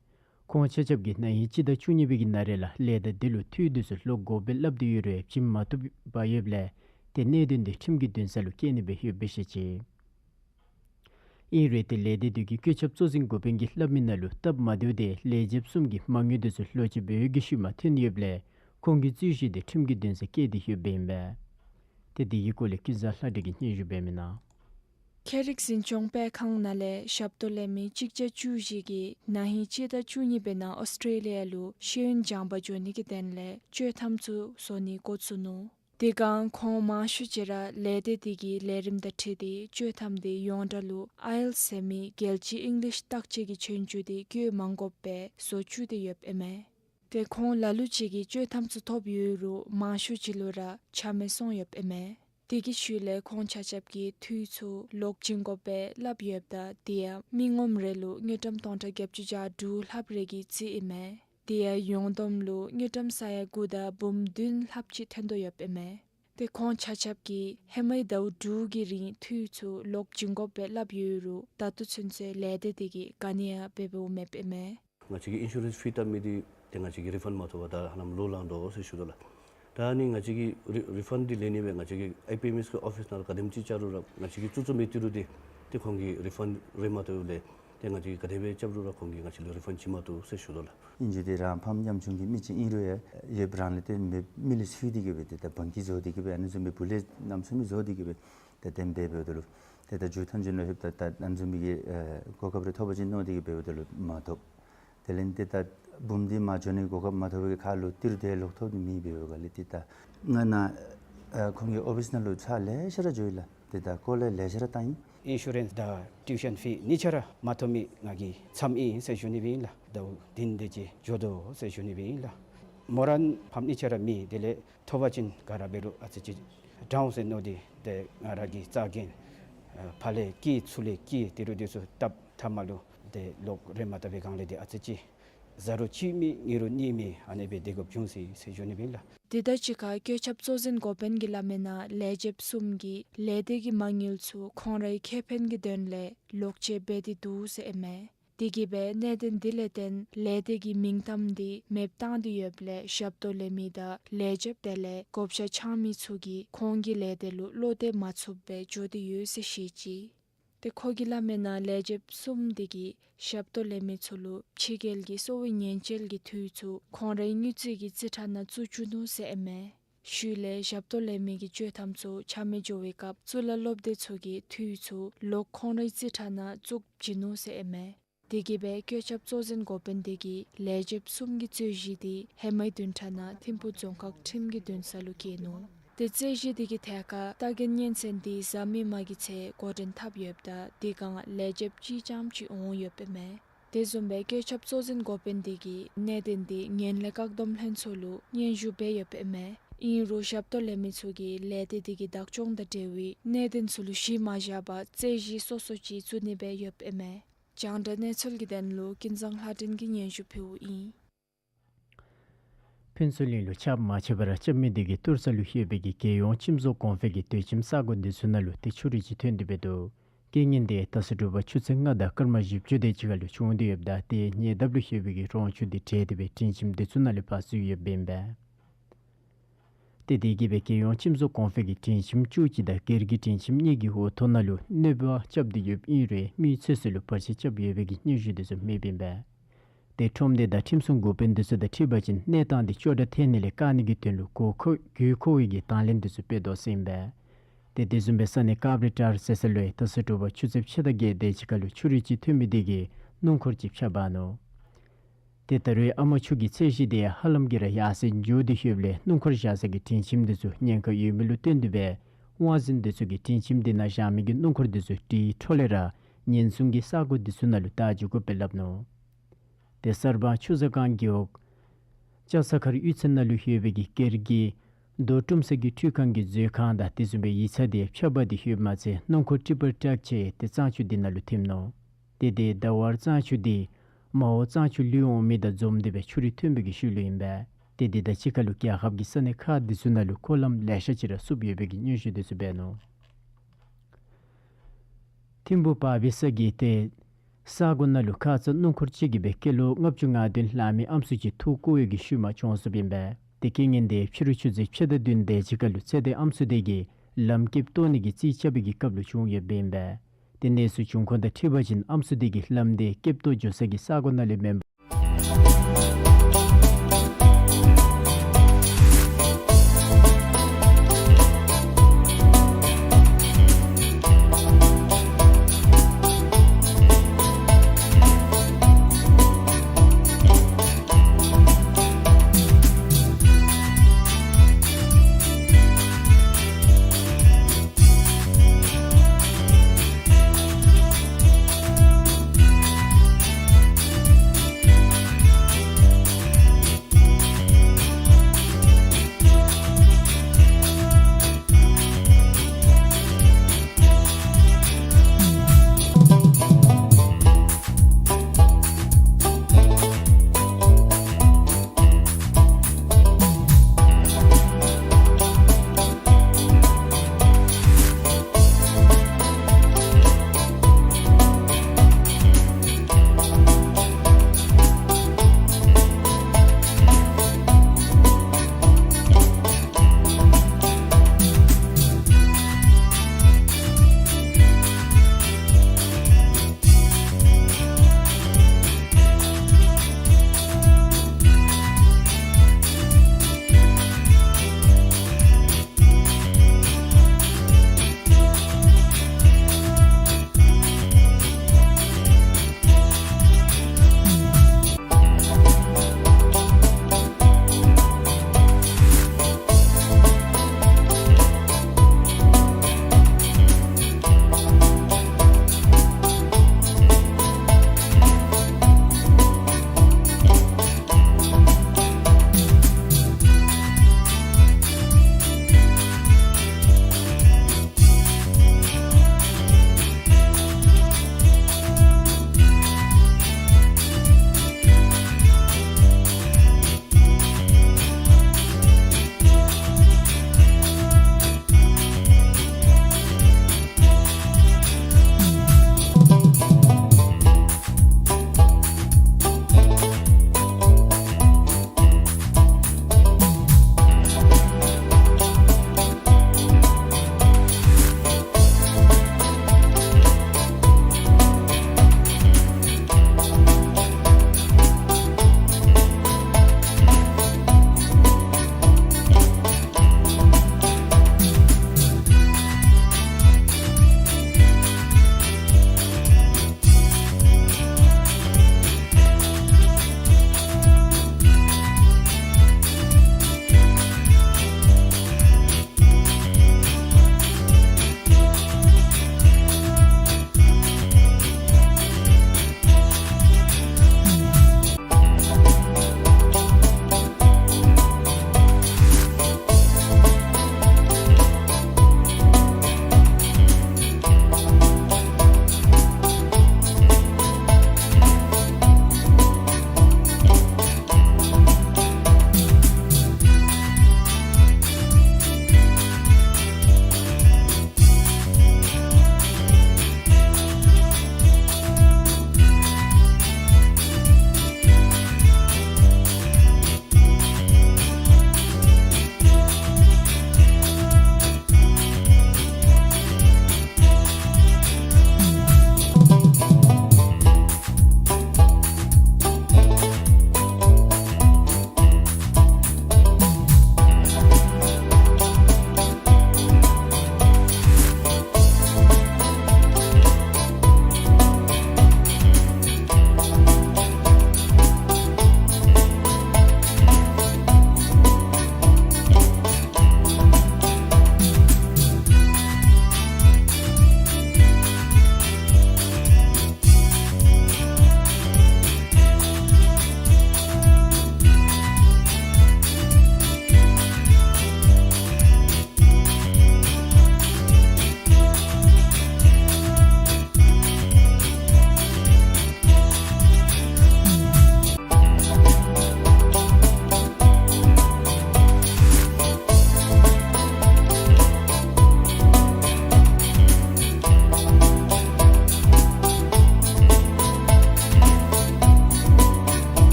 ཁོང་ཆ་ཁྱབ་ཀྱིས་ན་ཧིང་སྤྱི་ཟླ་བཅུ་གཉིས་པའི་གི་ནང་རེ་ལ་ལས་སྡེ་འདི་ལུ་འཐུས་འདི་ཚུ་ལོག་དགོ་པའི་སླབ་སྟེ་ཡོད་རུང་བྱིན་མ་བཏུབ་པར་ཡོདཔ་ལས་ཏེ་གནད་དོན་འདི་ཁྲིམས་ཀྱི་འདུན་ས་ལུ་བསྐྱལ་ནི་སྦེ་ཡོདཔ་སྦེ་བཤད་ཅི། ཨིན་རུང་ཏེ་ལས་སྡེ་འདི་གི་བཀོད་ཁྱབ་གཙོ་འཛིན་འགོ་དཔོན་གྱིས་སླབ་མི་ནང་ལུ་སྟབས་མ་བདེཝ་དེ་ལས་བྱེདཔ་གསུམ་གྱི་མ་དངུལ་འདི་ཚུ་ལོག་སྤྱོད་འབད་བའི་གི་ཤུལ་མ་ཐོན་ཡོདཔ་ལས་ཁོང་གི་རྩོད་གཞི་དེ་ཁྲིམས་ཀྱི་འདུན་སར་བསྐྱལ་ཏེ་ཡོདཔ་ཨིན་པས། ཏེ་འདི་གི་སྐོར་ལས་ཀུན་བཟང་ལྷ་སྒྲོན་གྱིས་སྙན་ཞུ་འབད་མི་ནང་། ཁྱད་རིག་འཛིན་སྐྱོང་སྤེལ་ཁང་ནང་ལས་ཞབས་ཏོག་ལེན་མི་གཅིག་བརྒྱ་བཅུ་བཞི་གིས་ན་ཧིང་སྤྱི་ཟླ་བཅུ་གཉིས་པའི་ནང་ཨོསི་ཊྲེ་ལི་ཡ་ལུ་ཤེས་ཡོན་སྦྱང་པར་འགྱོ་ནི་གི་དོན་ལས་སྐྱོད་ཐམ་ཚུ་བཟོ་ནི་འགོ་བཙུགས་ནུག། དེ་སྒང་ཁོང་མང་ཤོས་ཅིག་ར་ལས་སྡེ་དེ་གི་ལས་རིམ་དང་འཁྲིལ་ཏེ་སྐྱོད་ཐམ་དེ་ཡོངས་གྲགས་ལུ་ཨའི་ཨེལ་ཊི་ཨེས་ཟེར་མི་རྒྱལ་སྤྱིའི་ཨིང་ལིཤ་བརྟག་དཔྱད་ཀྱི་ཆོས་རྒྱུགས་དེ་བཀོལ་མ་དགོཔ་སྦེ་བཟོ་བཅུག་སྟེ་ཡོདཔ་ཨིན་མས། ཏེ་ཁོང་ལ་ལུ་ཅིག་གིས་སྐྱོད་ཐམ་ཚུ་ཐོབ་ཡོད་རུང་མང་ཤོས་ཅིག་ལུ་ར་ཆ་མེད་སོང་ཡོདཔ་ཨིན་མས། དེ་གི་ཤུལ་ལས་ཁོང་ཆ་ཁྱབ་ཀྱིས་འཐུས་ཚུ་ལོག་བྱིན་དགོ་པའི་སླབ་ཡོདཔ་ད་དེ་ཡང་མི་ངོམ་རེ་ལུ་དངུལ་ཀྲམ་སྟོང་ཕྲག་བརྒྱད་ཅུ་གྱ་དྲུག་ལྷགཔ་རེ་གི་རྩིས་ཨིན་མས། དེ་ཡང་ཡོངས་བསྡོམས་ལུ་དངུལ་ཀྲམ་ས་ཡ་དགུ་དང་འབུམ་བདུན་ལྷགཔ་ཅིག་ཐོན་དོ་ཡོདཔ་ཨིན་མས། ཏེ་ཁོང་ཆ་ཁྱབ་ཀྱིས་ཧེ་མའི་ཟླཝ་དྲུག་གི་རིང་འཐུས་ཚུ་ལོག་བྱིན་དགོ་པའི་སླབ་ཡོད་རུང་ད་ལྟོ་ཚུན་ཚོད་ལས་སྡེ་དེ་གིས་ག་ནི་ཡང་འབད་འབདཝ་མེདཔ་ཨིན་མས། ང་བཅས་ཀྱིས་ཨིན་ཤུ་རེནསི་ཕི་བཏབ་མི་འདི་ཏེ་ང་བཅས་ཀྱིས་རི་ཕཱནཌ་མ་ཐོབ་པར་ད་ཧ་ལམ་ལོ་ལང་དོ་ཟེར་ཞུ་དོ་ལགས། ད་ཨ་ནི་ང་བཅས་ཀྱིས་རི་རི་ཕཱནཌ་འདི་ལེན་ནི་སྦེ་ང་བཅས་ཀྱི་ཨའི་པི་ཨེམ་ཨེསི་གི་ཨོ་ཕིསི་ནང་ལུ་ག་དེམ་ཅིག་བཅར་རུང་ར་ང་བཅས་ཀྱིས་བཙུགས་བཙུགས་མི་དེ་རུང་ཏེ་ཏེ་ཁོང་གིས་རི་ཕཱནཌ་རེ་མ་ཐོབ་ལས་ཏེ་ང་བཅས་ཀྱིས་ག་དེ་སྦེ་རྐྱབ་རུང་ར་ཁོང་གིས་ང་བཅས་ལུ་རི་ཕཱནཌ་བྱིན་མ་བཏུབ་ཟེར་ཞུ་དོ་ལགས། ཨིན་ཅི་ཏེ་རང་ཕམ་ཉམ་ཆུང་གི་མི་ཅིག་ཨིན་རུང་ཡང་ཡོདཔ་རང་ལས་ཏེ་མི་མི་ལས་ཚུད་དེ་གི་སྦེ་ཏེ་ད་བང་གི་བཟོ་སྟེ་གི་སྦེ་ཨ་ནི་བཟུམ་སྦེ་བུ་ལས་རྣམ་གསུམ་མི་བཟོ་སྟེ་གི་སྦེ་ཏེ་དེ་སྦེ་འབདཝ་ད་ལུ་ཏེ་ད་མཇུག་མཐའ་མཇུག་ནང་ལྷོདཔ་ད་ད་ཨ་ནི་བཟུམ་མའི་གི་ཨེ་གོ་སྐབས་རེ་ཐོབ་པ་ཅིན་མནོ་སྟེ་གི་འབདཝ་ད་ལུ་མ་ཐོབ། དེ་ལས་ཏེ་ད་འབུམ་འདི་མར་འགྱོ་ནི་གོ་སྐབས་མ་ཐོབ་པའི་ཁར་ལུ་ཏི་རུ་ཏེ་ལོག་ཐོབ་ནི་མེད་པའི་སྒང་ལས་ཏེ་ད་ང་ནཱ་ཨ་ཁོང་གི་ཨོ་ཕིསི་ནང་ལུ་ཚར་ལེ་ཤ་ར་འགྱོ་ཡི་ལགས། ཏེ་ད་ཀོ་ལ་ལེ་ཤ་ར་བཏང་ཡི། ཨིན་ཤུ་རེནསི་དང་ཊིའུ་ཤཱན་ཕི་གཉིས་ཆ་ར་མ་ཐོབ་མི་ང་གི་མཚམས་ཨིན་ཟེར་ཞུ་ནི་སྦེ་ཨིན་ལགས། ཟླཝ་བདུན་དེ་ཅིག་འགྱོ་དོ་ཟེར་ཞུ་ནི་སྦེ་ཨིན་ལགས། མོ་ར་ཕམ་གཉིས་ཆ་ར་མེད། དེ་ལས་ཐོབ་པ་ཅིན་ག་ར་འབད་རུང་ཨ་ཙི་ཅིག་དྲག་འོང་ཟེར་མནོ་སྟེ་ཏེ་ང་ར་གིས་རྩ་འགེངས་ཨ་ཕར་ལས་སྐྱེལ་ཚུར་ལས་སྐྱེལ་ཏི་རུ་དེ་ཚུ་བཏབ་མཐའ་མ་ལུ་ཏེ་ལོག་རེ་མ་བཏབ་པའི་སྒང་ལས་ཏེ་ཨ་ཙི་ཅིག་ཟ་རུང་ཅིག་མེད་ཉལ་རུང་གཉིད་མེད་ཨ་ནི་སྦེ་སྡོད་དགོཔ་བྱུང་ཡི་ཟེར་ཞུ་ནི་སྦེ་ཨིན་ལགས། དེ་དང་གཅིག་ཁར་བཀོད་ཁྱབ་གཙོ་འཛིན་འགོ་དཔོན་གྱིས་སླབ་མིའི་ནང་ལས་བྱེདཔ་གསུམ་གྱིས་ལས་སྡེ་གི་མ་དངུལ་ཚུ་ཁོང་རའི་ཁེ་ཕན་གྱི་དོན་ལས་ལོག་སྤྱོད་འབད་དེ་འདུག་ཟེར་ཨིན་མས། དེ་གིས་སྦེ་གནད་དོན་འདི་ལས་བརྟེན་ལས་སྡེ་གི་མིང་གཏམ་འདི་མེདཔ་བཏང་སྟེ་ཡོདཔ་ལས་ཞབས་ཏོག་ལེན་མི་དང་ལས་བྱེདཔ་དེ་ལས་བགོ་བཤའ་འཆང་མི་ཚུ་གིས་ཁོང་གི་ལས་སྡེ་ལུ་བློ་གཏད་མ་ཚུགསཔ་སྦེ་འགྱོ་སྟེ་ཡོད་ཟེར་བཤད་ཅི། ཏེ་ཁོ་གིས་སླབ་མིའི་ནང་ལས་བྱེདཔ་གསུམ་དེ་གིས་ཞབས་ཏོག་ལེན་མི་ཚུ་ལུ་ཕྱི་རྒྱལ་གྱི་གསོ་བའི་ཉེན་བཅོལ་གྱི་འཐུས་ཚུ་ཁོང་རའི་དངུལ་རྩིས་ཀྱི་རྩིས་ཁྲ་ནང་བཙུགས་བཅུག་ནུག་ཟེར་ཨིན་མས། ཤུལ་ལས་ཞབས་ཏོག་ལེན་མི་གི་བཅོལ་ཐམ་ཚུ་ཆ་མེད་འགྱོ་བའི་སྐབས་གཙུག་ལག་སློབ་སྡེ་ཚུ་གི་འཐུས་ཚུ་ལོག་ཁོང་རའི་རྩིས་ཁྲ་ནང་བཙུགས་བྱིན་ནུག་ཟེར་ཨིན་མས། དེ་གིས་སྦེ་བཀོད་ཁྱབ་གཙོ་འཛིན་འགོ་དཔོན་དེ་གིས་ལས་བྱེདཔ་གསུམ་གྱི་རྩོད་གཞི་དེ་ཧེ་མའི་བདུན་ཕྲག་ནང་ཐིམ་ཕུག་རྫོང་ཁག་ཁྲིམས་ཀྱི་འདུན་ས་ལུ་བསྐྱལ་ནུག། ཏེ་རྩོད་གཞི་དེ་གི་ཐད་ཁར་ལྟ་མཁན་གཉེན་ཚན་དེ་གཟའ་མིག་དམར་གྱི་ཚེ་འགོ་འདྲེན་འཐབ་ཡོདཔ་ད་དེ་སྒང་ལས་བྱེདཔ་གཅིག་རྐྱངམ་ཅིག་འོང་ཡོདཔ་ཨིན་མས། དེ་བཟུམ་སྦེ་བཀོད་ཁྱབ་གཙོ་འཛིན་འགོ་དཔོན་དེ་གིས་གནད་དོན་དེ་ངན་ལྷད་བཀག་སྡོམ་ལྷན་ཚོགས་ལུ་སྙན་ཞུ་འབད་ཡོདཔ་ཨིན་མས། ཨིན་རུང་ཞབས་ཏོག་ལེན་མི་ཚུ་གིས་ལས་སྡེ་དེ་གི་བདག་སྐྱོང་དང་འབྲེལ་བའི་གནད་དོན་ཚུ་ལུ་གཞི་མ་བཞག་པར་རྩོད་གཞི་སོ་སོ་ཅིག་བཙུགས་ནི་སྦེ་ཡོདཔ་ཨིན་མས། རྒྱང་བསྒྲགས་གནས་ཚུལ་གྱི་དོན་ལུ་ཀུན་བཟང་ལྷ་སྒྲོན་གྱིས་སྙན་ཞུ་ཕུལཝ་ཨིན། ཕུན་ཚོགས་གླིང་ལུ་ཆརཔ་མ་ཆད་པར་རྐྱབ་མི་དེ་གིས་ཏུར་ས་ལུ་ཡོད་པའི་གི་རྒྱལ་ཡོངས་ཁྱིམ་བཟོ་གོང་འཕེལ་གྱི་སྡོད་ཁྱིམ་ས་གོ་འདི་ཚུ་ནང་ལུ་ཏེ་ཆུ་རུད་ཅིག་ཐོན་ཏེ་འབད་དོ། རྐྱེན་ངན་དེ་ཡང་ད་ས་དྲོ་པ་ཆུ་ཚོད་ལྔ་དང་སྐར་མ་བཞི་བཅུ་དེ་ཅིག་ཁར་ལུ་བྱུང་སྟེ་ཡོདཔ་ད་ཏེ་ཉེ་འདབས་ལུ་ཡོད་པའི་གི་རོང་ཆུ་དེ་བྲལ་ཏེ་སྦེ་དྲན་ཁྱིམ་དེ་ཚུ་ནང་ལུ་འབབ་སོང་ཡོདཔ་ཨིན་པས། ཏེ་དེ་གིས་སྦེ་རྒྱལ་ཡོངས་ཁྱིམ་བཟོ་གོང་འཕེལ་གྱི་དྲན་ཁྱིམ་བཅུ་གཅིག་དང་སྒེར་གྱི་དྲན་ཁྱིམ་གཉིས་ཀྱི་འོག་ཐོག་ནང་ལུ་གནོད་པ་རྐྱབ་སྟེ་ཡོདཔ་ཨིན་རུང་མི་ཚོད་ཚོད་ལུ་བར་ཆད་རྐྱབ་ཡོད་པའི་གི་སྙན་ཞུ་དེ་ཚུ་མེདཔ་ཨིན་པས། ཏེ་ཁྲོམ་སྡེ་དང་ཁྲིམས་སྲུང་འགོ་དཔོན་དེ་ཚུ་དང་འཁྲིལ་བ་ཅིན་གནས་སྟངས་དེ་སྐྱོ་དྲགས་ཐལ་ནི་ལས་བཀག་ནི་གི་དོན་ལུ་དགོས་མཁོ་དགོས་མཁོ་བའི་གི་དང་ལེན་དེ་ཚུ་འབད་དོ་ཟེར་ཨིན་པས། ཏེ་དེ་བཟུམ་སྦེ་ས་གནས་ཀཱབ་རི་ཊར་ཟེར་ས་ལུ་ཡང་ད་ས་དྲོ་པ་ཆུ་ཚོད་ཕྱེད་དང་བརྒྱད་དེ་ཅིག་ཁར་ལུ་ཆུ་རུད་ཅིག་ཐོན་མི་དེ་གིས་སྣུམ་འཁོར་ཅིག་ཕྱགས་འབག་ནུག། ཏེ་ད་རུང་ཨ་མ་ཆུ་གི་ཚད་གཞི་དེ་ཡང་ཧ་ལམ་གྱིས་ར་ཡར་སེང་འགྱོ་སྟེ་ཡོདཔ་ལས་སྣུམ་འཁོར་བཞག་ས་གི་དྲན་ཁྱིམ་དེ་ཚུ་ཉེན་ཁ་ཡོད་མི་ལུ་བརྟེན་ཏེ་སྦེ་དབང་འཛིན་དེ་ཚུ་གིས་དྲན་ཁྱིམ་དེ་ནང་བཞག་མི་གི་སྣུམ་འཁོར་དེ་ཚུ་དེའི་འཕྲོ་ལས་ར་ཉེན་སྲུང་གི་ས་གོ་དེ་ཚུ་ནང་ལུ་བདའ་འགྱོ་དགོཔ་སྦེ་སླབ་ནུག། ཏེ་གསར་སྤང་ཆུ་བཟོ་ཁང་རྒེད་འོག་ལྕགས་ས་མཁར་གཡུས་ཚན་ནང་ལུ་ཡོད་པའི་གི་སྒེར་གྱི་རྡོ་བཀྲུམ་ས་གི་འཕྲུལ་ཁང་གི་མཛོད་ཁང་དང་དེ་བཟུམ་སྦེ་ཡིག་ཚང་དེ་ཕྱགས་འབག་སྟེ་ཡོདཔ་མ་ཚད་སྣུམ་འཁོར་ཊི་པར་ཊག་ཅིག་ཏེ་གཙང་ཆུ་དེ་ནང་ལུ་ཐིམ་ནུག། ཏེ་དེ་ཟླ་བ་གཙང་ཆུ་དེ་མ་འོངས་གཙང་ཆུ་ལུད་འོང་མི་དང་འཛོམས་ཏེ་སྦེ་ཆུ་རུད་ཐོན་པའི་གི་ཤུལ་ལུ་ཨིན་པས། ཏེ་དེ་དང་གཅིག་ཁར་ལུ་རྒྱལ་ཁབ་ཀྱི་ས་གནས་ཁག་དེ་ཚུ་ནང་ལུ་འཁོར་ལམ་ལེ་ཤ་ཅིག་ར་བསུབ་ཡོད་པའི་གི་སྙན་ཞུ་དེ་ཚུ་འབད་ནུག། ཐིམ་ཕུག་བ་བི་ས་གི་ཏེ་ས་གོ་ནང་ལུ་ཁ་ཙ་སྣུམ་འཁོར་ཅིག་གིས་སྦེ་སྐྱེས་ལོ་ལྔ་བཅུ་ང་བདུན་ལང་མི་ཨམ་སྲུ་ཅིག་འཐུ་བཀོ་བའི་གི་ཤུལ་མ་བྱུང་སོངམ་ཨིན་པས། ཏེ་རྐྱེན་ངན་དེ་ཕྱི་རུ་ཆུ་ཚོད་ཕྱེད་དང་བདུན་དེ་ཅིག་ཁར་ལུ་ཚེ་བརྟན་ཨམ་སྲུ་དེ་གིས་ལམ་སྐེདཔ་བཏོག་ནི་གི་རྩིས་རྐྱབ་པའི་གི་སྐབས་ལུ་བྱུང་ཡོདཔ་ཨིན་པས། ཏེ་གནས་ཚུལ་བྱུང་ཁུངས་དང་འཁྲིལ་བ་ཅིན་ཨམ་སྲུ་དེ་གིས་ལམ་དེ་སྐེདཔ་བཏོག་འགྱོ་ས་གི་ས་གོ་ནང་ལས་མེན་